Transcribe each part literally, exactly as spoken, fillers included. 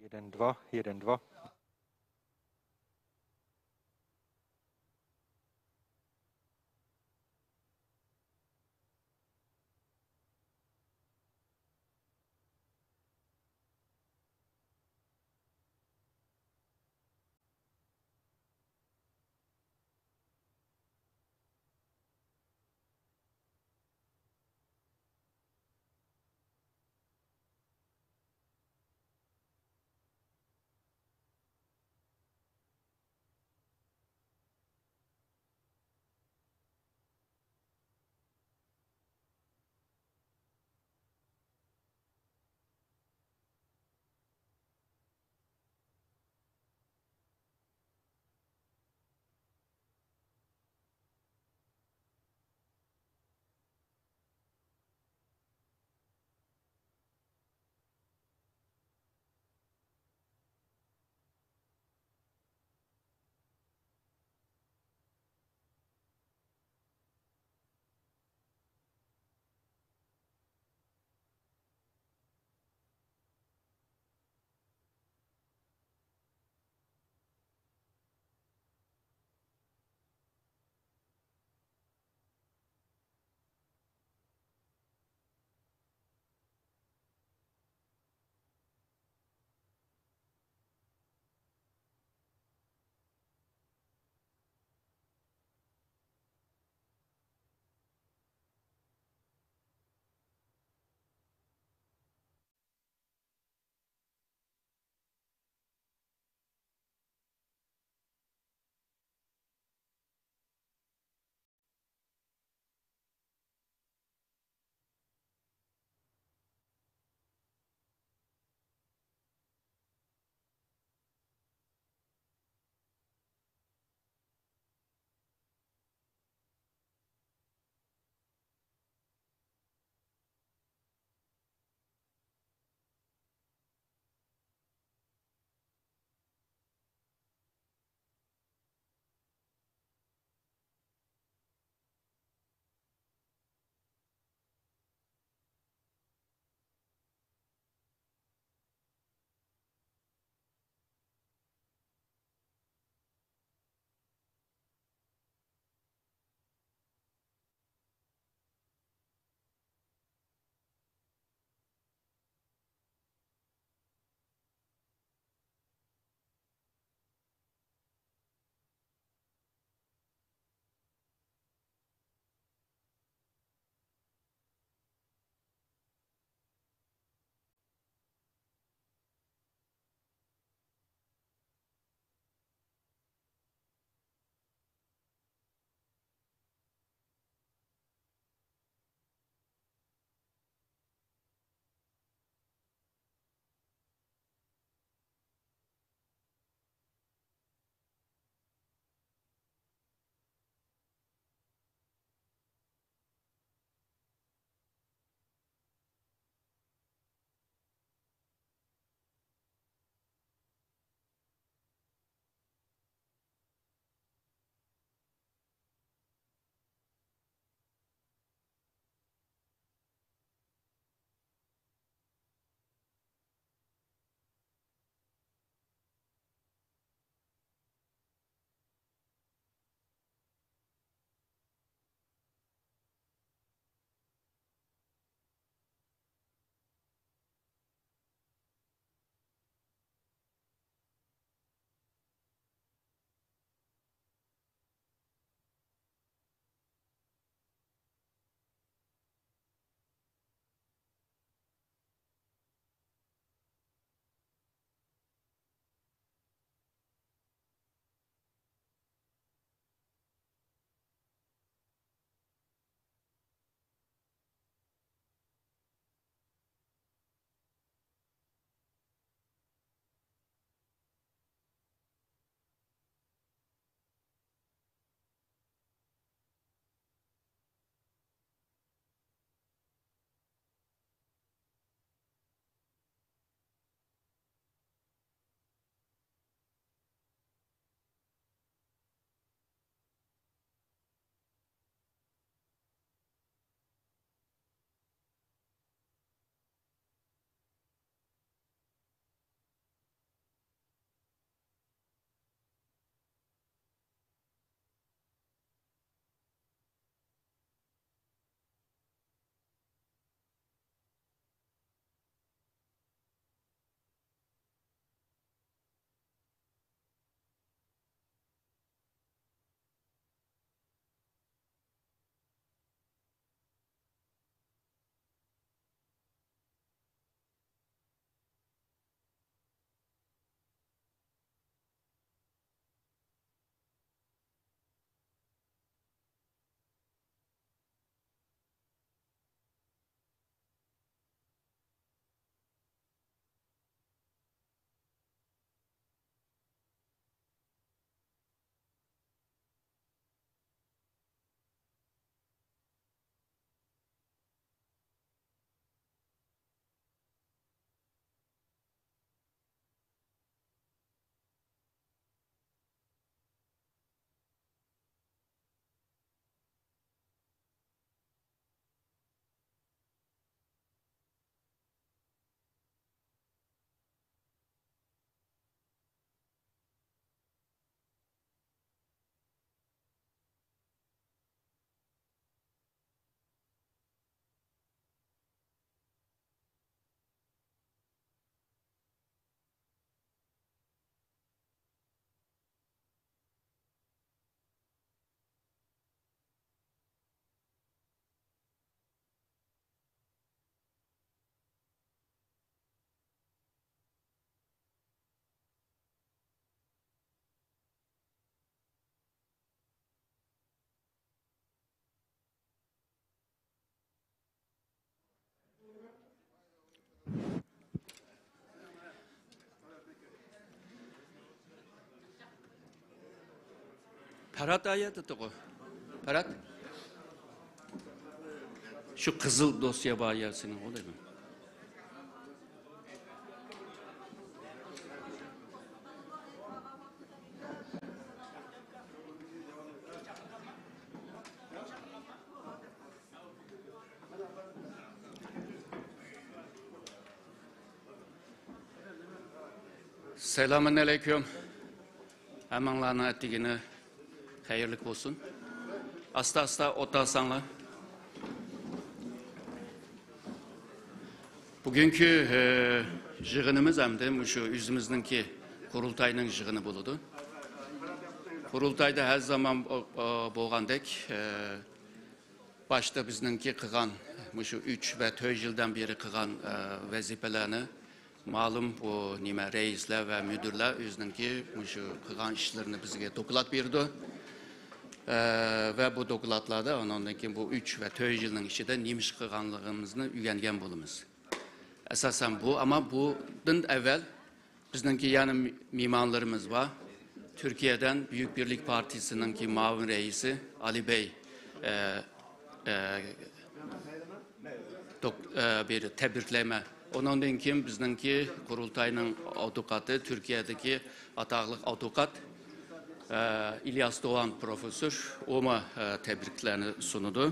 Hier ein Dwa, hier ein Dwa. پارات ئايەت ئىدىغۇ. پارات. شۇ قىزىل دوسيە بار يەر سېنىڭ، ئويلايمەن. سالامۇن ئەلەيكۇم. ھەممىڭلارنىڭ ئەتىگىنى خەيرلىك بولسۇن. ئاستا-ئاستا ئولتۇرساڭلار. بۈگۈنكى، ئە، يىغىنىمىز ھەمدە مۇشۇ ئۆزىمىزنىڭكى قۇرۇلتاينىڭ يىغىنى بولىدۇ. قۇرۇلتايدا ھەر زامان، ئە، بولغاندەك، ئە، باشتا بىزنىڭكى قىلغان، مۇشۇ ئۈچ ۋە تۆت يىلدىن بېرى قىلغان، ئە، ۋەزىپىلەرنى مەلۇم بۇ نېمە رەئىسلەر ۋە مۇدىرلەر ئۆزىنىڭكى مۇشۇ قىلغان ئىشلىرىنى بىزگە دوكلات بېرىدۇ. ئە، ۋە بۇ دوكلاتلاردا ئۇنىڭدىن كېيىن بۇ ئۈچ ۋە تۆت يىلنىڭ ئىچىدە نېمە ئىش قىلغانلىقىمىزنى ئۆگەنگەن بولىمىز. ئاساسەن بۇ، ئەمما بۇدىن ئەۋۋەل بىزنىڭكى يەنە مېھمانلىرىمىز بار. تۈركىيەدىن بۈيۈك بىرلىك پارتىيىسىنىڭكى مۇئاۋىن رەئىسى ئالى بەي، ئە، ئە، دوك-، ئە، بىر تەبرىكلەيمەن. ئۇنىڭدىن كېيىن بىزنىڭكى قۇرۇلتاينىڭ ئادۋوكاتى، تۈركىيەدىكى ئاتاقلىق ئادۋوكات، ئە، ئىلياس دوغان پروفېسسور، ئۇمۇ، ئە، تەبرىكلەرنى سۇنىدۇ.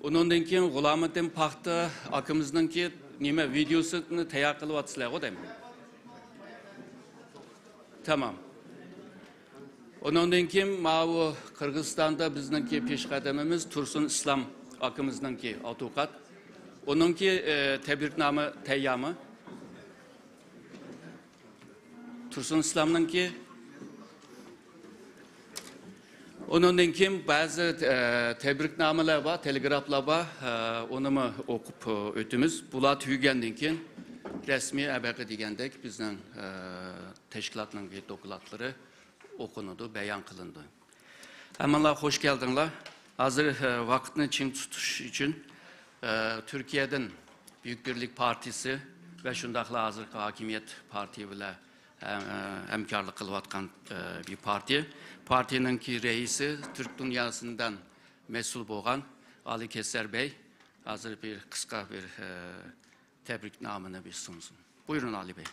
ئۇنىڭدىن كېيىن غۇلامىدىن پاختا ئاكىمىزنىڭكى نېمە ۋىدېئوسىنى تەييار قىلىۋاتىسىلەرغۇ دەيمەن. تامام. ئۇنىڭدىن كېيىن ماۋۇ قىرغىزىستاندا بىزنىڭكى پېشقەدىمىمىز تۇرسۇن ئىسلام ئاكىمىزنىڭكى ئادۋوكات. ئۇنىڭكى، ئە، تەبرىكنامە تەييارمۇ؟ تۇرسۇن ئىسلامنىڭكى. ئۇنىڭدىن كېيىن بەزى، ئە، تەبرىكنامىلەر بار، تېلېگرافلار بار، ئە، ئۇنىمۇ ئوقۇپ، ئە، ئۆتىمىز. بۇلار تۈگىگەندىن كېيىن رەسمىي ئەبەقە دېگەندەك بىزنىڭ، ئە، تەشكىلاتنىڭ دوكلاتلىرى ئوقۇنىدۇ، بايان قىلىنىدۇ. ھەممىڭلار خوش كەلدىڭلار. ھازىر، ئە، ۋاقىتنى چىڭ تۇتۇش ئۈچۈن، ئە، تۈركىيەدىن بۈيۈك بىرلىك پارتىيىسى ۋە شۇنداقلا ھازىرقى ھاكىمىيەت پارتىيە بىلەن ھەم-، ھەمكارلىق قىلىۋاتقان، ئە، بىر پارتىيە. پارتىيىنىڭكى رەئىسى تۈرك دۇنياسىندىن مەسئۇل بولغان ئالى كەسەر بەي ھازىر بىر قىسقا بىر، ئە، تەبرىكنامىنى بىر سۇنسۇن. بۇيرۇڭ، ئالى بەي.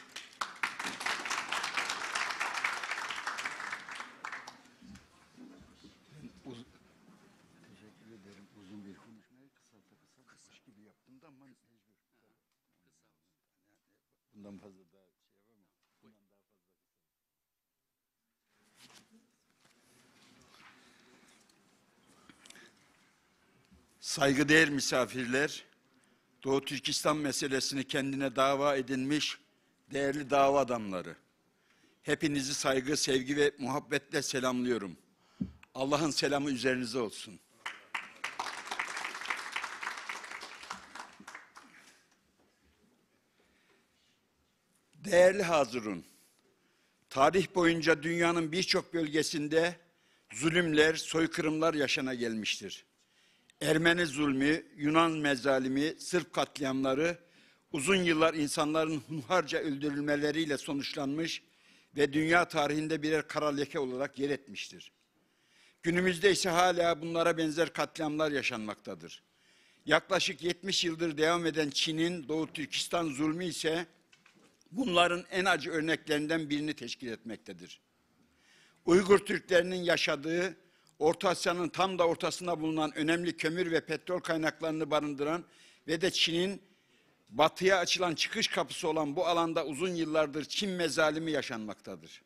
Uz-, teşekkür ederim. Uzun bir konuşmayı kısalta kısalta gibi yaptım da ama mecbur. Bundan fazla daha şey yapamam. Bundan daha fazla kısa. Saygıdeğer misafirler, Doğu Türkistan meselesini kendine dava edinmiş değerli dava adamları, hepinizi saygı, sevgi ve muhabbetle selamlıyorum. Allah'ın selamı üzerinize olsun. Değerli Hazirun, tarih boyunca dünyanın birçok bölgesinde zulümler, soykırımlar yaşana gelmiştir. Ermeni zulmü, Yunan mezalimi, Sırp katliamları uzun yıllar insanların hunharca öldürülmeleriyle sonuçlanmış ve dünya tarihinde birer kara leke olarak yer etmiştir. Günümüzde ise hala bunlara benzer katliamlar yaşanmaktadır. Yaklaşık yetmiş yıldır devam eden Çin'in Doğu Türkistan zulmü ise bunların en acı örneklerinden birini teşkil etmektedir. Uygur Türklerinin yaşadığı, Orta Asya'nın tam da ortasında bulunan önemli kömür ve petrol kaynaklarını barındıran ve de Çin'in batıya açılan çıkış kapısı olan bu alanda uzun yıllardır Çin mezalimi yaşanmaktadır.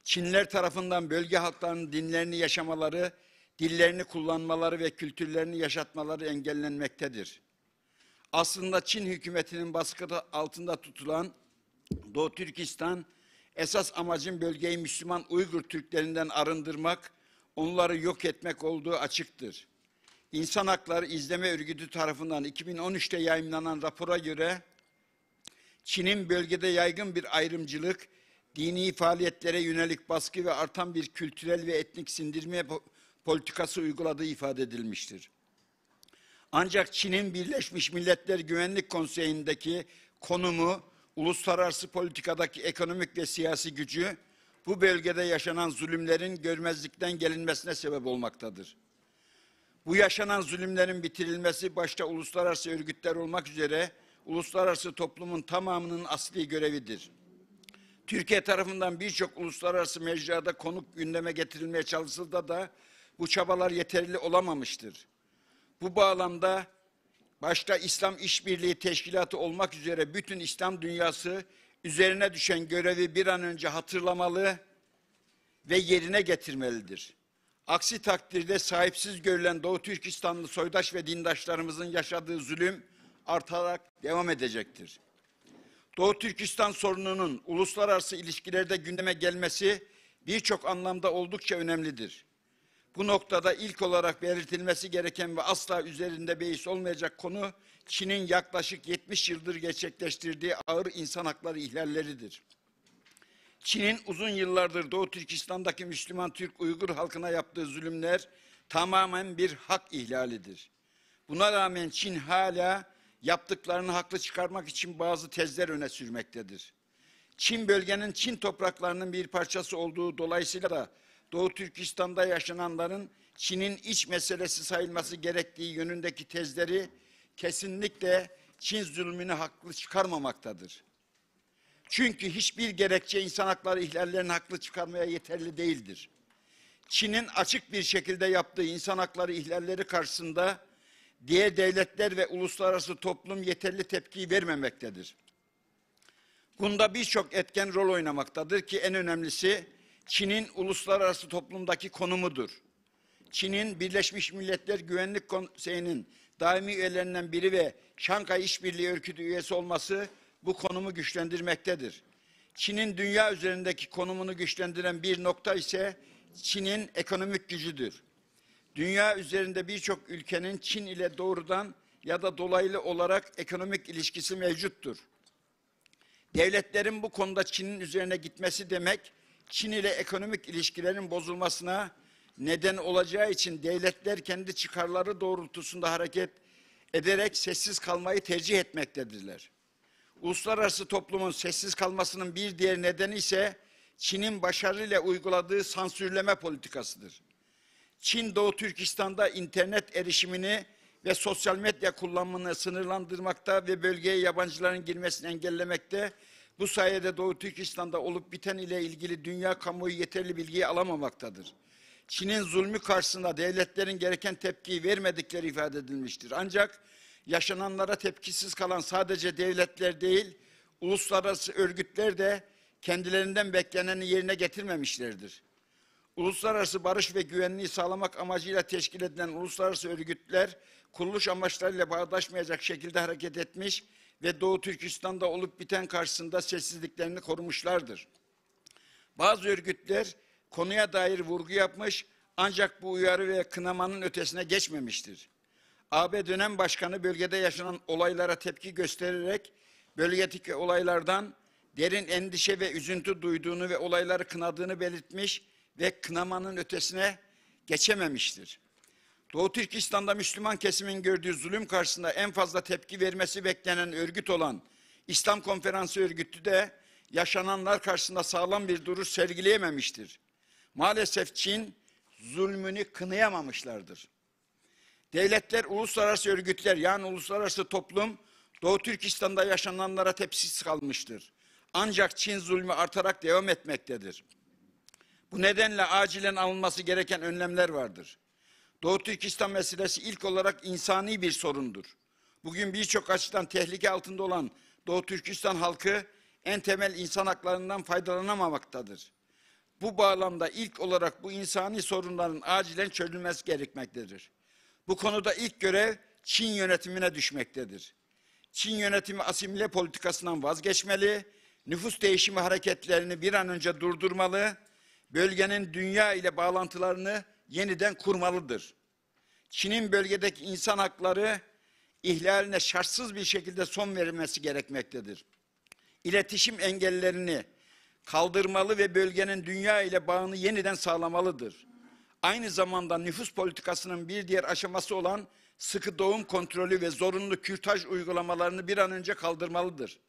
Çinler tarafından bölge halklarının dinlerini yaşamaları, dillerini kullanmaları ve kültürlerini yaşatmaları engellenmektedir. Aslında Çin hükümetinin baskısı altında tutulan Doğu Türkistan, esas amacın bölgeyi Müslüman Uygur Türklerinden arındırmak, onları yok etmek olduğu açıktır. İnsan Hakları İzleme Örgütü tarafından iki bin on üçte yayımlanan rapora göre, Çin'in bölgede yaygın bir ayrımcılık, dini faaliyetlere yönelik baskı ve artan bir kültürel ve etnik sindirme po-, politikası uyguladığı ifade edilmiştir. Ancak Çin'in Birleşmiş Milletler Güvenlik Konseyi'ndeki konumu, uluslararası politikadaki ekonomik ve siyasi gücü, bu bölgede yaşanan zulümlerin görmezlikten gelinmesine sebep olmaktadır. Bu yaşanan zulümlerin bitirilmesi başta uluslararası örgütler olmak üzere uluslararası toplumun tamamının asli görevidir. Türkiye tarafından birçok uluslararası mecrada konuk gündeme getirilmeye çalışılsa da bu çabalar yeterli olamamıştır. Bu bağlamda başta İslam İşbirliği Teşkilatı olmak üzere bütün İslam dünyası üzerine düşen görevi bir an önce hatırlamalı ve yerine getirmelidir. Aksi takdirde sahipsiz görülen Doğu Türkistanlı soydaş ve dindaşlarımızın yaşadığı zulüm artarak devam edecektir. Doğu Türkistan sorununun uluslararası ilişkilerde gündeme gelmesi birçok anlamda oldukça önemlidir. Bu noktada ilk olarak belirtilmesi gereken ve asla üzerinde beis olmayacak konu Çin'in yaklaşık yetmiş yıldır gerçekleştirdiği ağır insan hakları ihlalleridir. Çin'in uzun yıllardır Doğu Türkistan'daki Müslüman Türk Uygur halkına yaptığı zulümler tamamen bir hak ihlalidir. Buna rağmen Çin hala yaptıklarını haklı çıkarmak için bazı tezler öne sürmektedir. Çin bölgenin Çin topraklarının bir parçası olduğu dolayısıyla da Doğu Türkistan'da yaşananların Çin'in iç meselesi sayılması gerektiği yönündeki tezleri kesinlikle Çin zulmünü haklı çıkarmamaktadır. Çünkü hiçbir gerekçe insan hakları ihlallerini haklı çıkarmaya yeterli değildir. Çin'in açık bir şekilde yaptığı insan hakları ihlalleri karşısında diğer devletler ve uluslararası toplum yeterli tepki vermemektedir. Bunda birçok etken rol oynamaktadır ki en önemlisi Çin'in uluslararası toplumdaki konumudur. Çin'in Birleşmiş Milletler Güvenlik Konseyi'nin daimi üyelerinden biri ve Şanghay İşbirliği Örgütü üyesi olması bu konumu güçlendirmektedir. Çin'in dünya üzerindeki konumunu güçlendiren bir nokta ise Çin'in ekonomik gücüdür. Dünya üzerinde birçok ülkenin Çin ile doğrudan ya da dolaylı olarak ekonomik ilişkisi mevcuttur. Devletlerin bu konuda Çin'in üzerine gitmesi demek, Çin ile ekonomik ilişkilerin bozulmasına neden olacağı için devletler kendi çıkarları doğrultusunda hareket ederek sessiz kalmayı tercih etmektedirler. Uluslararası toplumun sessiz kalmasının bir diğer nedeni ise Çin'in başarıyla uyguladığı sansürleme politikasıdır. Çin Doğu Türkistan'da internet erişimini ve sosyal medya kullanımını sınırlandırmakta ve bölgeye yabancıların girmesini engellemekte, bu sayede Doğu Türkistan'da olup biten ile ilgili dünya kamuoyu yeterli bilgiyi alamamaktadır. Çin'in zulmü karşısında devletlerin gereken tepkiyi vermedikleri ifade edilmiştir. Ancak yaşananlara tepkisiz kalan sadece devletler değil, uluslararası örgütler de kendilerinden bekleneni yerine getirmemişlerdir. Uluslararası barış ve güvenliği sağlamak amacıyla teşkil edilen uluslararası örgütler kuruluş amaçlarıyla bağdaşmayacak şekilde hareket etmiş ve Doğu Türkistan'da olup biten karşısında sessizliklerini korumuşlardır. Bazı örgütler konuya dair vurgu yapmış ancak bu uyarı ve kınamanın ötesine geçmemiştir. A B dönem başkanı bölgede yaşanan olaylara tepki göstererek bölgedeki olaylardan derin endişe ve üzüntü duyduğunu ve olayları kınadığını belirtmiş ve kınamanın ötesine geçememiştir. Doğu Türkistan'da Müslüman kesimin gördüğü zulüm karşısında en fazla tepki vermesi beklenen örgüt olan İslam Konferansı Örgütü de yaşananlar karşısında sağlam bir duruş sergileyememiştir. Maalesef Çin zulmünü kınayamamışlardır. Devletler, uluslararası örgütler, yani uluslararası toplum Doğu Türkistan'da yaşananlara tepkisiz kalmıştır. Ancak Çin zulmü artarak devam etmektedir. Bu nedenle acilen alınması gereken önlemler vardır. Doğu Türkistan meselesi ilk olarak insani bir sorundur. Bugün birçok açıdan tehlike altında olan Doğu Türkistan halkı en temel insan haklarından faydalanamamaktadır. Bu bağlamda ilk olarak bu insani sorunların acilen çözülmesi gerekmektedir. Bu konuda ilk görev Çin yönetimine düşmektedir. Çin yönetimi asimile politikasından vazgeçmeli, nüfus değişimi hareketlerini bir an önce durdurmalı, bölgenin dünya ile bağlantılarını yeniden kurmalıdır. Çin'in bölgedeki insan hakları ihlaline şartsız bir şekilde son verilmesi gerekmektedir. İletişim engellerini kaldırmalı ve bölgenin dünya ile bağını yeniden sağlamalıdır. Aynı zamanda nüfus politikasının bir diğer aşaması olan sıkı doğum kontrolü ve zorunlu kürtaj uygulamalarını bir an önce kaldırmalıdır.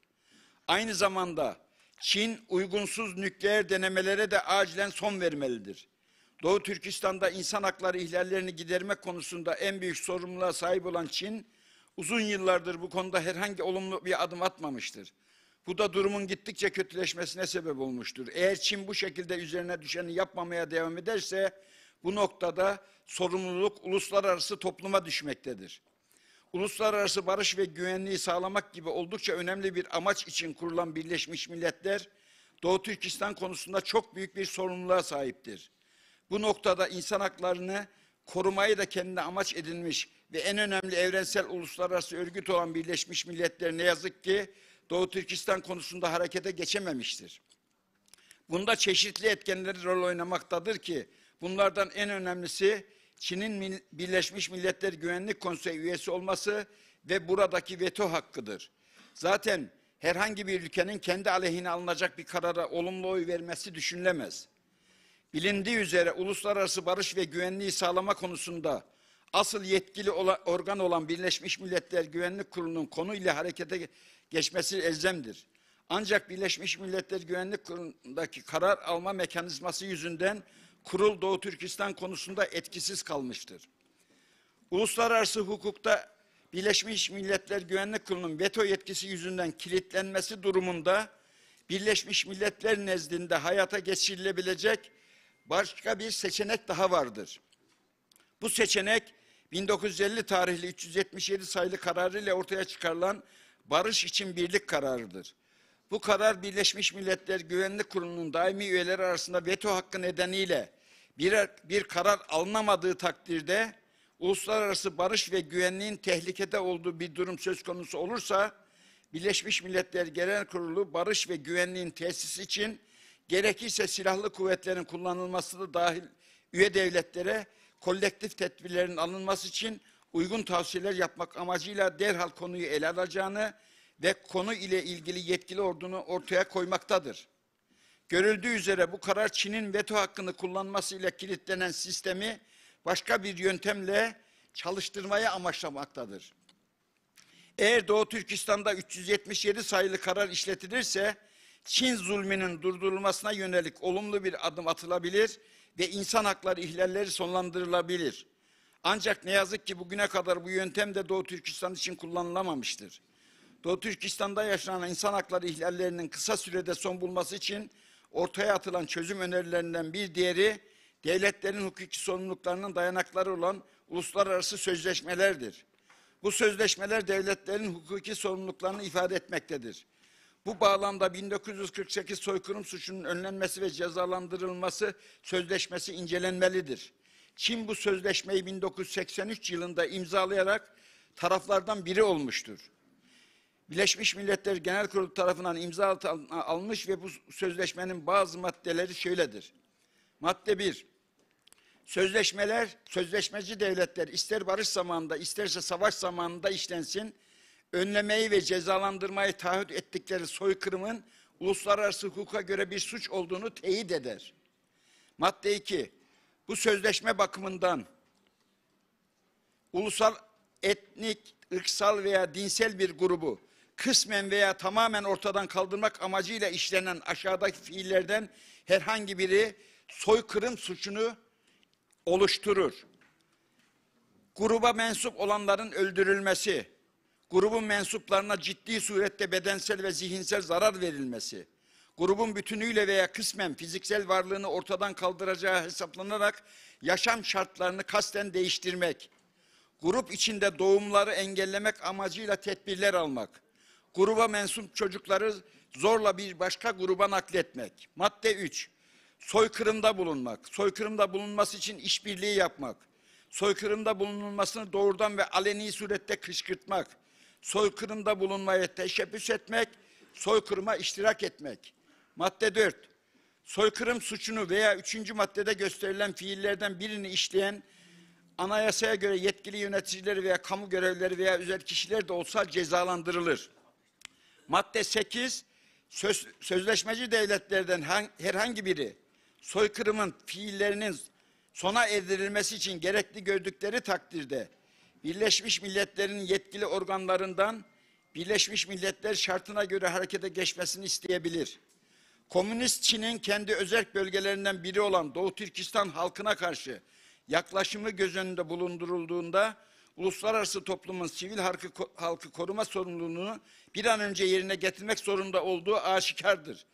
Aynı zamanda Çin uygunsuz nükleer denemelere de acilen son vermelidir. Doğu Türkistan'da insan hakları ihlallerini gidermek konusunda en büyük sorumluluğa sahip olan Çin, uzun yıllardır bu konuda herhangi olumlu bir adım atmamıştır. Bu da durumun gittikçe kötüleşmesine sebep olmuştur. Eğer Çin bu şekilde üzerine düşeni yapmamaya devam ederse, bu noktada sorumluluk uluslararası topluma düşmektedir. Uluslararası barış ve güvenliği sağlamak gibi oldukça önemli bir amaç için kurulan Birleşmiş Milletler, Doğu Türkistan konusunda çok büyük bir sorumluluğa sahiptir. Bu noktada insan haklarını korumayı da kendine amaç edinmiş ve en önemli evrensel uluslararası örgüt olan Birleşmiş Milletler ne yazık ki Doğu Türkistan konusunda harekete geçememiştir. Bunda çeşitli etkenler rol oynamaktadır ki, bunlardan en önemlisi Çin'in Mil-, Birleşmiş Milletler Güvenlik Konseyi üyesi olması ve buradaki veto hakkıdır. Zaten herhangi bir ülkenin kendi aleyhine alınacak bir karara olumlu oy vermesi düşünülemez. Bilindiği üzere uluslararası barış ve güvenliği sağlama konusunda asıl yetkili ola-, organ olan Birleşmiş Milletler Güvenlik Kurulu'nun konuyla harekete geçmesi elzemdir. Ancak Birleşmiş Milletler Güvenlik Kurulu'ndaki karar alma mekanizması yüzünden kurul Doğu Türkistan konusunda etkisiz kalmıştır. Uluslararası hukukta Birleşmiş Milletler Güvenlik Kurulu'nun veto yetkisi yüzünden kilitlenmesi durumunda Birleşmiş Milletler nezdinde hayata geçirilebilecek başka bir seçenek daha vardır. Bu seçenek bin dokuz yüz elli tarihli üç yüz yetmiş yedi sayılı kararı ile ortaya çıkarılan Barış için Birlik kararıdır. Bu karar Birleşmiş Milletler Güvenlik Kurulu'nun daimi üyeleri arasında veto hakkı nedeniyle bir, bir karar alınamadığı takdirde uluslararası barış ve güvenliğin tehlikede olduğu bir durum söz konusu olursa, Birleşmiş Milletler Genel Kurulu barış ve güvenliğin tesisi için gerekirse silahlı kuvvetlerin kullanılması da dahil üye devletlere kolektif tedbirlerin alınması için uygun tavsiyeler yapmak amacıyla derhal konuyu ele alacağını ve konu ile ilgili yetkili ordunu ortaya koymaktadır. Görüldüğü üzere bu karar Çin'in veto hakkını kullanmasıyla kilitlenen sistemi başka bir yöntemle çalıştırmaya amaçlamaktadır. Eğer Doğu Türkistan'da üç yüz yetmiş yedi sayılı karar işletilirse, Çin zulmünün durdurulmasına yönelik olumlu bir adım atılabilir ve insan hakları ihlalleri sonlandırılabilir. Ancak ne yazık ki bugüne kadar bu yöntem de Doğu Türkistan için kullanılamamıştır. Doğu Türkistan'da yaşanan insan hakları ihlallerinin kısa sürede son bulması için ortaya atılan çözüm önerilerinden bir diğeri, devletlerin hukuki sorumluluklarının dayanakları olan uluslararası sözleşmelerdir. Bu sözleşmeler devletlerin hukuki sorumluluklarını ifade etmektedir. Bu bağlamda bin dokuz yüz kırk sekiz soykırım suçunun önlenmesi ve cezalandırılması sözleşmesi incelenmelidir. Çin bu sözleşmeyi bin dokuz yüz seksen üç yılında imzalayarak taraflardan biri olmuştur. Birleşmiş Milletler Genel Kurulu tarafından imza altına almış ve bu sözleşmenin bazı maddeleri şöyledir. Madde bir, sözleşmeler, sözleşmeci devletler ister barış zamanında isterse savaş zamanında işlensin, önlemeyi ve cezalandırmayı taahhüt ettikleri soykırımın uluslararası hukuka göre bir suç olduğunu teyit eder. Madde iki, bu sözleşme bakımından ulusal, etnik, ırksal veya dinsel bir grubu kısmen veya tamamen ortadan kaldırmak amacıyla işlenen aşağıdaki fiillerden herhangi biri soykırım suçunu oluşturur. Gruba mensup olanların öldürülmesi, grubun mensuplarına ciddi surette bedensel ve zihinsel zarar verilmesi, grubun bütünüyle veya kısmen fiziksel varlığını ortadan kaldıracağı hesaplanarak yaşam şartlarını kasten değiştirmek, grup içinde doğumları engellemek amacıyla tedbirler almak, gruba mensup çocukları zorla bir başka gruba nakletmek. Madde üç, soykırımda bulunmak, soykırımda bulunması için işbirliği yapmak, soykırımda bulunulmasını doğrudan ve aleni surette kışkırtmak, soykırımda bulunmaya teşebbüs etmek, soykırıma iştirak etmek. Madde dört, soykırım suçunu veya üçüncü maddede gösterilen fiillerden birini işleyen, anayasaya göre yetkili yöneticileri veya kamu görevlileri veya özel kişiler de olsa cezalandırılır. Madde sekiz, söz-, sözleşmeci devletlerden han-, herhangi biri soykırımın fiillerinin sona erdirilmesi için gerekli gördükleri takdirde Birleşmiş Milletler'in yetkili organlarından Birleşmiş Milletler şartına göre harekete geçmesini isteyebilir. Komünist Çin'in kendi özerk bölgelerinden biri olan Doğu Türkistan halkına karşı yaklaşımı göz önünde bulundurulduğunda uluslararası toplumun sivil halkı, halkı koruma sorumluluğunu bir an önce yerine getirmek zorunda olduğu aşikardır.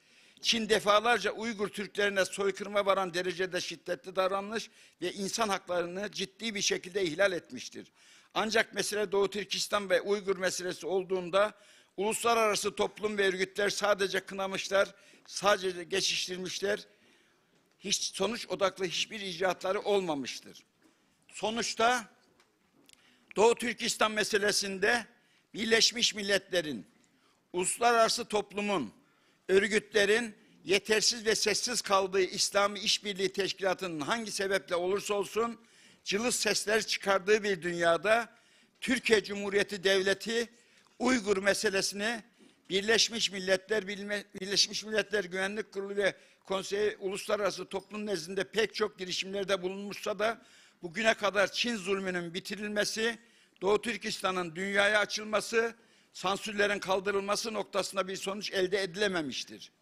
Çin defalarca Uygur Türklerine soykırıma varan derecede şiddetli davranmış ve insan haklarını ciddi bir şekilde ihlal etmiştir. Ancak mesele Doğu Türkistan ve Uygur meselesi olduğunda uluslararası toplum ve örgütler sadece kınamışlar, sadece geçiştirmişler. Hiç sonuç odaklı hiçbir icraatları olmamıştır. Sonuçta Doğu Türkistan meselesinde Birleşmiş Milletler'in, uluslararası toplumun, örgütlerin yetersiz ve sessiz kaldığı İslami İşbirliği Teşkilatı'nın hangi sebeple olursa olsun cılız sesler çıkardığı bir dünyada Türkiye Cumhuriyeti Devleti Uygur meselesini Birleşmiş Milletler Bilme- Birleşmiş Milletler Güvenlik Kurulu ve Konseyi uluslararası toplum nezdinde pek çok girişimlerde bulunmuşsa da bugüne kadar Çin zulmünün bitirilmesi, Doğu Türkistan'ın dünyaya açılması, sansürlerin kaldırılması noktasında bir sonuç elde edilememiştir.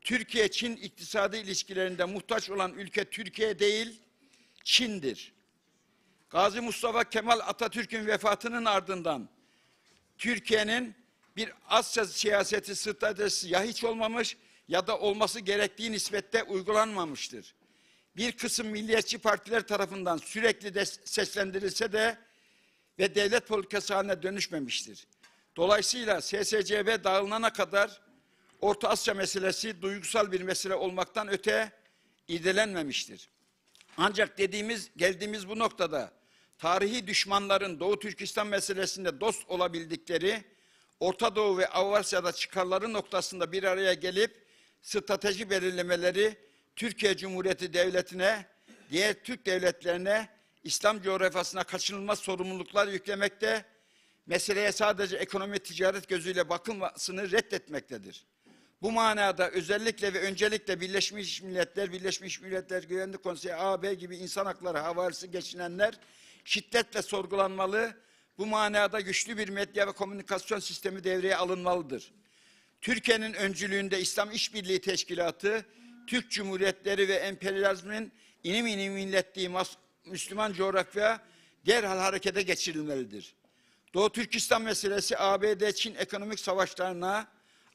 Türkiye-Çin iktisadi ilişkilerinde muhtaç olan ülke Türkiye değil, Çin'dir. Gazi Mustafa Kemal Atatürk'ün vefatının ardından Türkiye'nin bir Asya siyaseti stratejisi ya hiç olmamış ya da olması gerektiği nispette uygulanmamıştır. Bir kısım milliyetçi partiler tarafından sürekli de seslendirilse de ve devlet politikası haline dönüşmemiştir. Dolayısıyla S S C B dağılana kadar Orta Asya meselesi duygusal bir mesele olmaktan öte irdelenmemiştir. Ancak dediğimiz, geldiğimiz bu noktada tarihi düşmanların Doğu Türkistan meselesinde dost olabildikleri, Orta Doğu ve Avrasya'da çıkarları noktasında bir araya gelip strateji belirlemeleri Türkiye Cumhuriyeti Devleti'ne, diğer Türk devletlerine, İslam coğrafyasına kaçınılmaz sorumluluklar yüklemekte, meseleye sadece ekonomi ticaret gözüyle bakılmasını reddetmektedir. Bu manada özellikle ve öncelikle Birleşmiş Milletler, Birleşmiş Milletler Güvenlik Konseyi, A B gibi insan hakları havarisi geçinenler şiddetle sorgulanmalı, bu manada güçlü bir medya ve komünikasyon sistemi devreye alınmalıdır. Türkiye'nin öncülüğünde İslam İşbirliği Teşkilatı, Türk Cumhuriyetleri ve emperyalizmin inim inim inlettiği Müslüman coğrafya derhal harekete geçirilmelidir. Doğu Türkistan meselesi A B D-Çin ekonomik savaşlarına,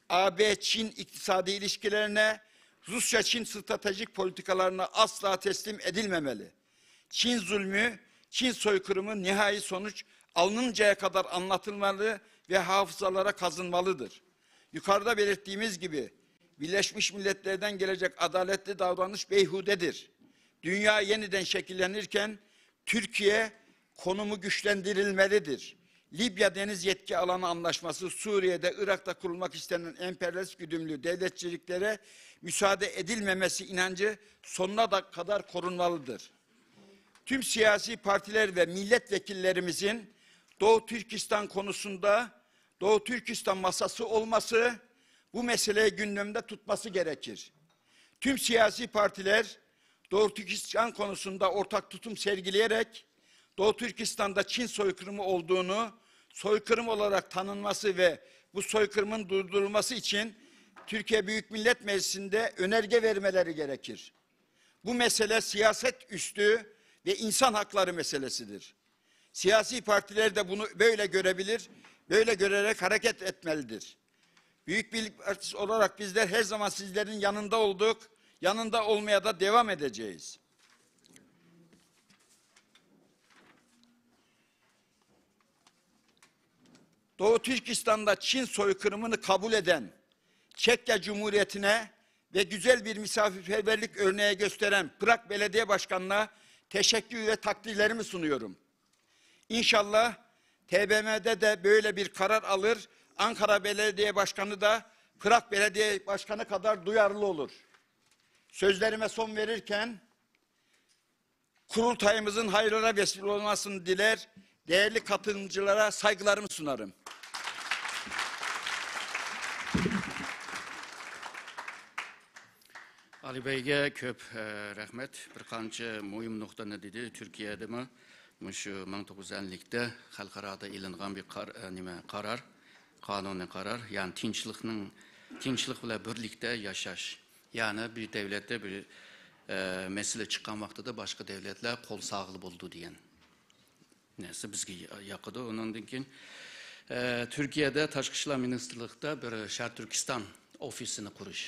A B-Çin iktisadi ilişkilerine, Rusya-Çin stratejik politikalarına asla teslim edilmemeli. Çin zulmü, Çin soykırımı nihai sonuç alınıncaya kadar anlatılmalı ve hafızalara kazınmalıdır. Yukarıda belirttiğimiz gibi Birleşmiş Milletler'den gelecek adaletli davranış beyhudedir. Dünya yeniden şekillenirken Türkiye konumu güçlendirilmelidir. Libya deniz yetki alanı anlaşması, Suriye'de, Irak'ta kurulmak istenen emperyalist güdümlü devletçiliklere müsaade edilmemesi inancı sonuna da kadar korunmalıdır. Tüm siyasi partiler ve milletvekillerimizin Doğu Türkistan konusunda Doğu Türkistan masası olması, bu meseleyi gündemde tutması gerekir. Tüm siyasi partiler Doğu Türkistan konusunda ortak tutum sergileyerek Doğu Türkistan'da Çin soykırımı olduğunu, soykırım olarak tanınması ve bu soykırımın durdurulması için Türkiye Büyük Millet Meclisi'nde önerge vermeleri gerekir. Bu mesele siyaset üstü ve insan hakları meselesidir. Siyasi partiler de bunu böyle görebilir, böyle görerek hareket etmelidir. Büyük Birlik Partisi olarak bizler her zaman sizlerin yanında olduk, yanında olmaya da devam edeceğiz. Doğu Türkistan'da Çin soykırımını kabul eden, Çekya Cumhuriyeti'ne ve güzel bir misafirperverlik örneği gösteren Prag Belediye Başkanı'na teşekkür ve takdirlerimi sunuyorum. İnşallah T B M M'de de böyle bir karar alır, Ankara Belediye Başkanı da Prag Belediye Başkanı kadar duyarlı olur. Sözlerime son verirken, kurultayımızın hayırlara vesile olmasını diler, değerli katılımcılara saygılarımı sunarım. ئالىبەيگە كۆپ، ئە، رەھمەت. بىر قانچە مۇھىم نۇقتىنى دېدى. تۈركىيەدىمۇ مۇشۇ مىڭ توققۇز يۈز ئەللىكتە خەلقئارادا ئېلىنغان بىر قار-، ئە، نېمە، قارار، قانۇنىي قارار، يەنى تىنچلىقنىڭ، تىنچلىق بىلەن بىرلىكتە ياشاش. يەنى بىر دەۋلەتتە بىر، ئە، مەسىلە چىققان ۋاقتىدا باشقا دەۋلەتلەر قول سالغىلى بولىدۇ دېگەن نەرسە بىزگە يا-، ياقىدۇ. ئۇنىڭدىن كېيىن، ئە، تۈركىيەدە تاشقى ئىشلار مىنىستىرلىقىدا بىر شەرقىي تۈركىستان ئوفىسىنى قۇرۇش.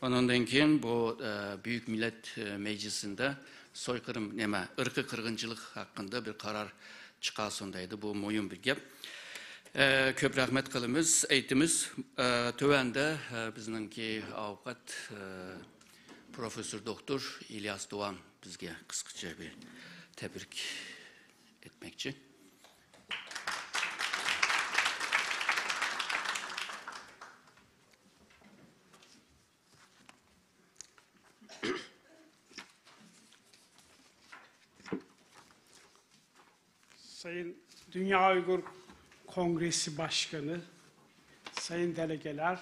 ئۇنىڭدىن كېيىن بۇ، ئە، بۈيۈك مىللەت، ئە، مەجلىسىندە سويقىرىم، نېمە، ئىرقىي قىرغىنچىلىق ھەققىندە بىر قارار چىقارسۇن دەيدۇ. بۇ مۇھىم بىر گەپ. ئە، كۆپ رەھمەت قىلىمىز، ئېيتىمىز. ئە، تۆۋەندە، ئە، بىزنىڭكى ئاۋۇكات، ئە، پروفېسسور دوكتور ئىلياس دوۋان بىزگە قىسقىچە بىر تەبرىك ئېيتماقچى. Sayın Dünya Uygur Kongresi Başkanı, sayın delegeler,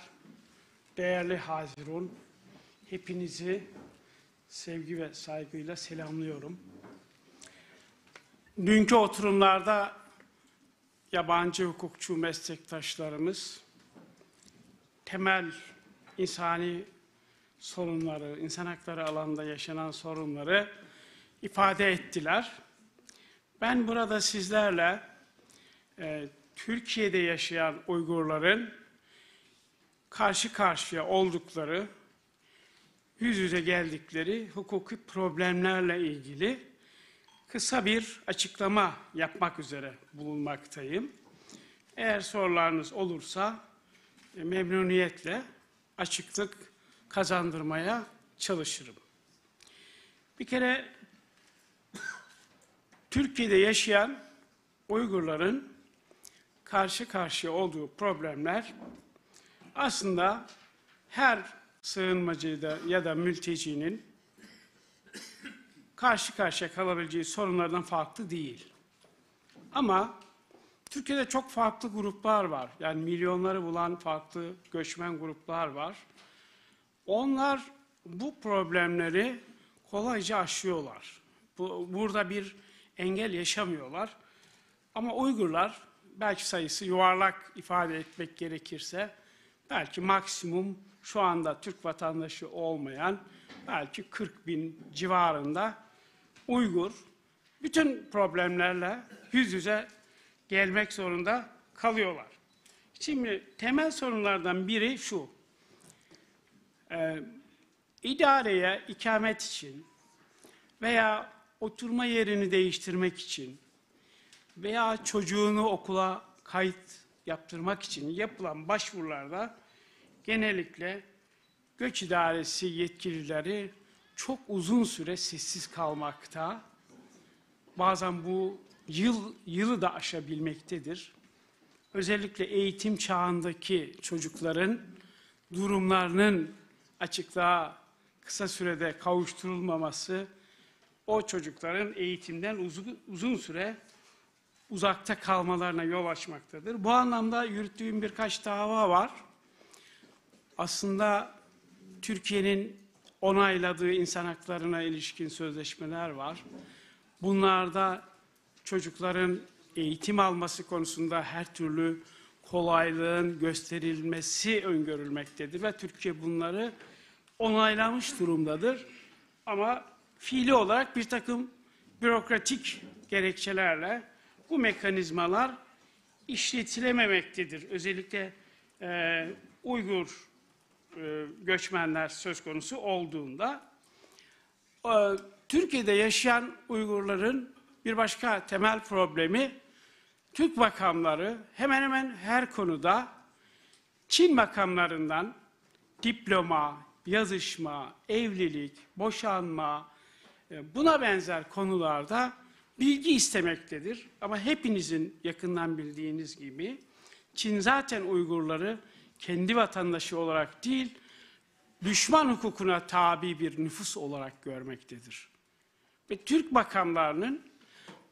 değerli Hazirun, hepinizi sevgi ve saygıyla selamlıyorum. Dünkü oturumlarda yabancı hukukçu meslektaşlarımız temel insani sorunları, insan hakları alanında yaşanan sorunları ifade ettiler. Ben burada sizlerle, e, Türkiye'de yaşayan Uygurların karşı karşıya oldukları, yüz yüze geldikleri hukuki problemlerle ilgili kısa bir açıklama yapmak üzere bulunmaktayım. Eğer sorularınız olursa, e, memnuniyetle açıklık kazandırmaya çalışırım. Bir kere Türkiye'de yaşayan Uygurların karşı karşıya olduğu problemler aslında her sığınmacıda ya da mültecinin karşı karşıya kalabileceği sorunlardan farklı değil. Ama Türkiye'de çok farklı gruplar var. Yani milyonları bulan farklı göçmen gruplar var. Onlar bu problemleri kolayca aşıyorlar. Bu, burada bir engel yaşamıyorlar. Ama Uygurlar, belki sayısı yuvarlak ifade etmek gerekirse, belki maksimum şu anda Türk vatandaşı olmayan belki kırk bin civarında Uygur bütün problemlerle yüz yüze gelmek zorunda kalıyorlar. Şimdi temel sorunlardan biri şu. Ee, idareye ikamet için veya oturma yerini değiştirmek için veya çocuğunu okula kayıt yaptırmak için yapılan başvurularda genellikle Göç İdaresi yetkilileri çok uzun süre sessiz kalmakta. Bazen bu yıl, yılı da aşabilmektedir. Özellikle eğitim çağındaki çocukların durumlarının açıklığa kısa sürede kavuşturulmaması o çocukların eğitimden uzun, uzun süre uzakta kalmalarına yol açmaktadır. Bu anlamda yürüttüğüm birkaç dava var. Aslında Türkiye'nin onayladığı insan haklarına ilişkin sözleşmeler var. Bunlarda çocukların eğitim alması konusunda her türlü kolaylığın gösterilmesi öngörülmektedir ve Türkiye bunları onaylamış durumdadır. Ama fiili olarak bir takım bürokratik gerekçelerle bu mekanizmalar işletilememektedir. Özellikle, e, Uygur, e, göçmenler söz konusu olduğunda, e, Türkiye'de yaşayan Uygurların bir başka temel problemi, Türk makamları hemen hemen her konuda Çin makamlarından diploma, yazışma, evlilik, boşanma, e, buna benzer konularda bilgi istemektedir. Ama hepinizin yakından bildiğiniz gibi Çin zaten Uygurları kendi vatandaşı olarak değil, düşman hukukuna tabi bir nüfus olarak görmektedir. Ve Türk makamlarının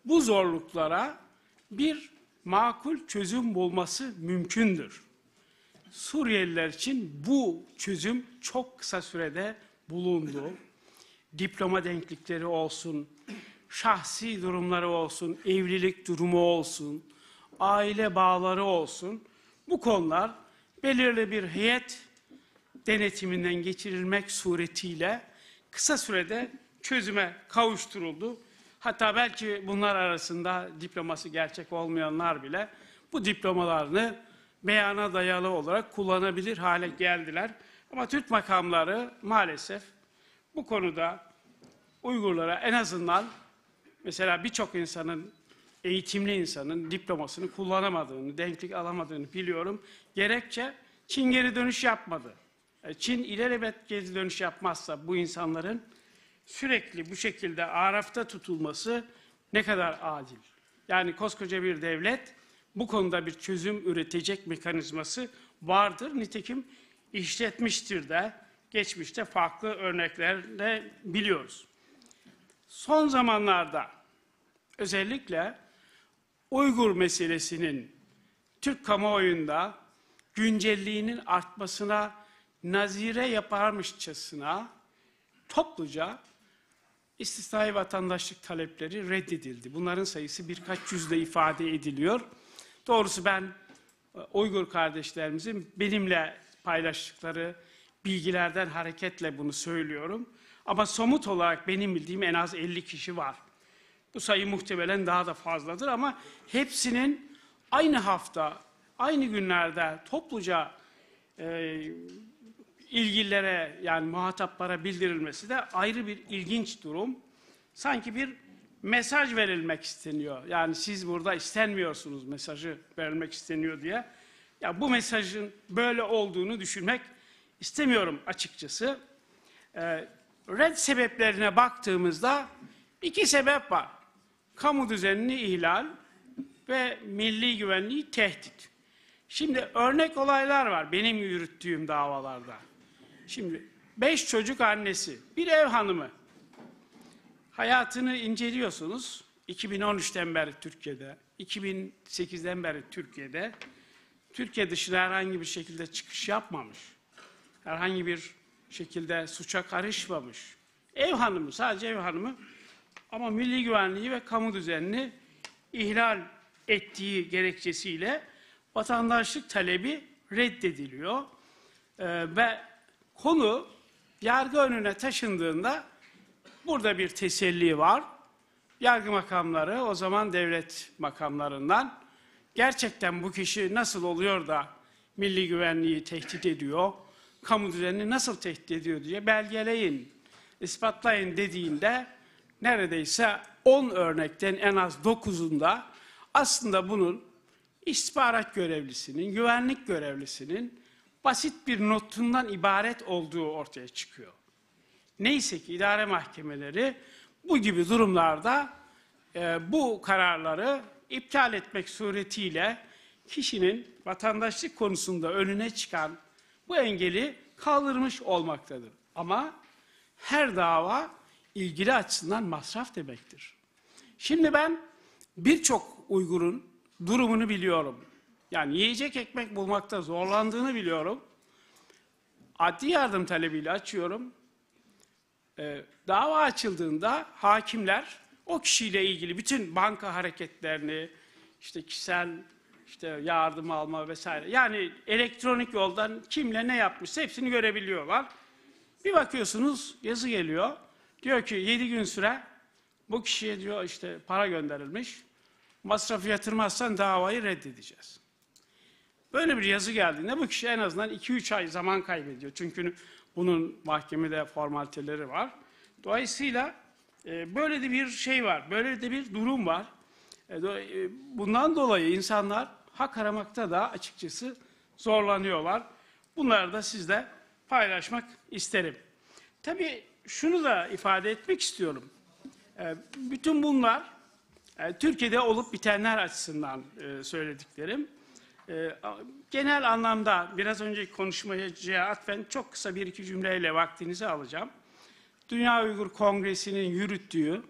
bu zorluklara bir makul çözüm bulması mümkündür. Suriyeliler için bu çözüm çok kısa sürede bulundu. Diploma denklikleri olsun, şahsi durumları olsun, evlilik durumu olsun, aile bağları olsun, bu konular belirli bir heyet denetiminden geçirilmek suretiyle kısa sürede çözüme kavuşturuldu. Hatta belki bunlar arasında diploması gerçek olmayanlar bile bu diplomalarını beyana dayalı olarak kullanabilir hale geldiler. Ama Türk makamları maalesef bu konuda Uygurlara en azından, mesela, birçok insanın, eğitimli insanın diplomasını kullanamadığını, denklik alamadığını biliyorum. Gerekçe, Çin geri dönüş yapmadı. E, Çin ilelebet geri dönüş yapmazsa bu insanların sürekli bu şekilde arafta tutulması ne kadar adil? Yani koskoca bir devlet bu konuda bir çözüm üretecek mekanizması vardır. Nitekim işletmiştir de, geçmişte farklı örnekler de biliyoruz. Son zamanlarda özellikle Uygur meselesinin Türk kamuoyunda güncelliğinin artmasına nazire yaparmışçasına topluca istisnai vatandaşlık talepleri reddedildi. Bunların sayısı birkaç yüzle ifade ediliyor. Doğrusu ben, e, Uygur kardeşlerimizin benimle paylaştıkları bilgilerden hareketle bunu söylüyorum. Ama somut olarak benim bildiğim en az elli kişi var. Bu sayı muhtemelen daha da fazladır ama hepsinin aynı hafta, aynı günlerde topluca, e, ilgililere, yani muhataplara bildirilmesi de ayrı bir ilginç durum. Sanki bir mesaj verilmek isteniyor. Yani siz burada istenmiyorsunuz mesajı verilmek isteniyor diye. Ya bu mesajın böyle olduğunu düşünmek istemiyorum açıkçası. E, red sebeplerine baktığımızda iki sebep var. Kamu düzenini ihlal ve milli güvenliği tehdit. Şimdi örnek olaylar var benim yürüttüğüm davalarda. Şimdi beş çocuk annesi, bir ev hanımı. Hayatını inceliyorsunuz. iki bin on üçten beri Türkiye'de, iki bin sekizden beri Türkiye'de, Türkiye dışına herhangi bir şekilde çıkış yapmamış. Herhangi bir şekilde suça karışmamış. Ev hanımı, sadece ev hanımı ama milli güvenliği ve kamu düzenini ihlal ettiği gerekçesiyle vatandaşlık talebi reddediliyor. Ee, ve konu yargı önüne taşındığında burada bir teselli var. Yargı makamları, o zaman devlet makamlarından, "Gerçekten bu kişi nasıl oluyor da milli güvenliği tehdit ediyor, kamu düzenini nasıl tehdit ediyor diye belgeleyin, ispatlayın" dediğinde neredeyse on örnekten en az dokuzunda aslında bunun istihbarat görevlisinin, güvenlik görevlisinin basit bir notundan ibaret olduğu ortaya çıkıyor. Neyse ki idare mahkemeleri bu gibi durumlarda, e, bu kararları iptal etmek suretiyle kişinin vatandaşlık konusunda önüne çıkan bu engeli kaldırmış olmaktadır. Ama her dava ilgili açısından masraf demektir. Şimdi ben birçok Uygur'un durumunu biliyorum. Yani yiyecek ekmek bulmakta zorlandığını biliyorum. Adli yardım talebiyle açıyorum. E, dava açıldığında hakimler o kişiyle ilgili bütün banka hareketlerini, işte kişisel, işte yardım alma vesaire, yani elektronik yoldan kimle ne yapmışsa hepsini görebiliyorlar. Bir bakıyorsunuz yazı geliyor. Diyor ki yedi gün süre bu kişiye, diyor, işte para gönderilmiş. Masrafı yatırmazsan davayı reddedeceğiz. Böyle bir yazı geldiğinde bu kişi en azından iki üç ay zaman kaybediyor. Çünkü bunun mahkemede formaliteleri var. Dolayısıyla, e, böyle de bir şey var, böyle de bir durum var. E, do- e, bundan dolayı insanlar hak aramakta da açıkçası zorlanıyorlar. Bunları da sizle paylaşmak isterim. Tabii şunu da ifade etmek istiyorum. E, bütün bunlar, e, Türkiye'de olup bitenler açısından, e, söylediklerim. E, a- genel anlamda biraz önceki konuşmacıya atfen çok kısa bir iki cümleyle vaktinizi alacağım. Dünya Uygur Kongresi'nin yürüttüğü,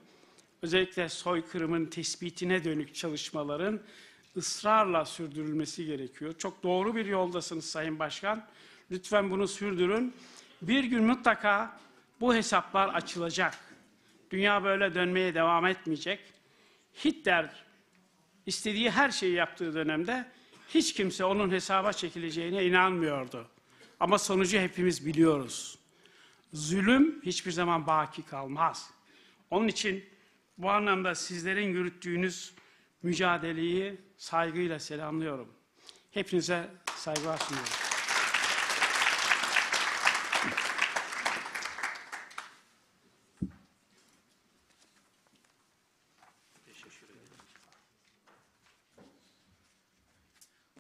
özellikle soykırımın tespitine dönük çalışmaların ısrarla sürdürülmesi gerekiyor. Çok doğru bir yoldasınız Sayın Başkan. Lütfen bunu sürdürün. Bir gün mutlaka bu hesaplar açılacak. Dünya böyle dönmeye devam etmeyecek. Hitler istediği her şeyi yaptığı dönemde hiç kimse onun hesaba çekileceğine inanmıyordu. Ama sonucu hepimiz biliyoruz. Zulüm hiçbir zaman baki kalmaz. Onun için bu anlamda sizlerin yürüttüğünüz mücadeleyi saygıyla selamlıyorum. Hepinize saygılar sunuyorum.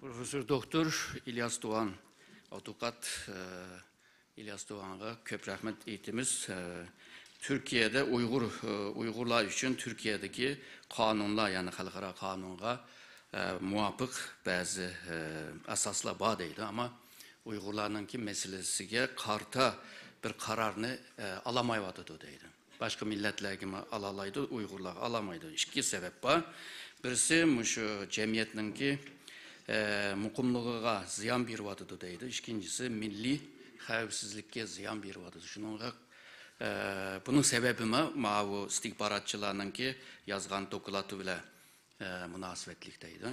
پروفېسسور دوكتور ئىلياس دوغان، ئادۋوكات، ئە، ئىلياس دوغانغا كۆپ رەھمەت ئېيتىمىز. ئە، تۈركىيەدە ئۇيغۇر، ئە، ئۇيغۇرلار ئۈچۈن تۈركىيەدىكى قانۇنلار، يەنى خەلقئارا قانۇنغا، ئە، مۇۋاپىق بەزى، ئە، ئاساسلار بار دەيدۇ. ئەمما ئۇيغۇرلارنىڭكى مەسىلىسىگە قارىتا بىر قارارنى، ئە، ئالالمايۋاتىدۇ دەيدۇ. باشقا مىللەتلەرگىمۇ ئالالايدۇ، ئۇيغۇرلارغا ئالالمايدۇ. ئىككى سەۋەب بار. بىرسى مۇشۇ جەمئىيەتنىڭكى، ئە، مۇقىملىقىغا زىيان بېرىۋاتىدۇ دەيدۇ. ئىككىنچىسى مىللىي خەۋپسىزلىككە زىيان بېرىۋاتىدۇ. شۇنىڭغا، ئە، بۇنىڭ سەۋەبىمۇ ماۋۇ ئىستىخباراتچىلارنىڭكى يازغان دوكلاتى بىلەن ئە، مۇناسىۋەتلىك دەيدۇ.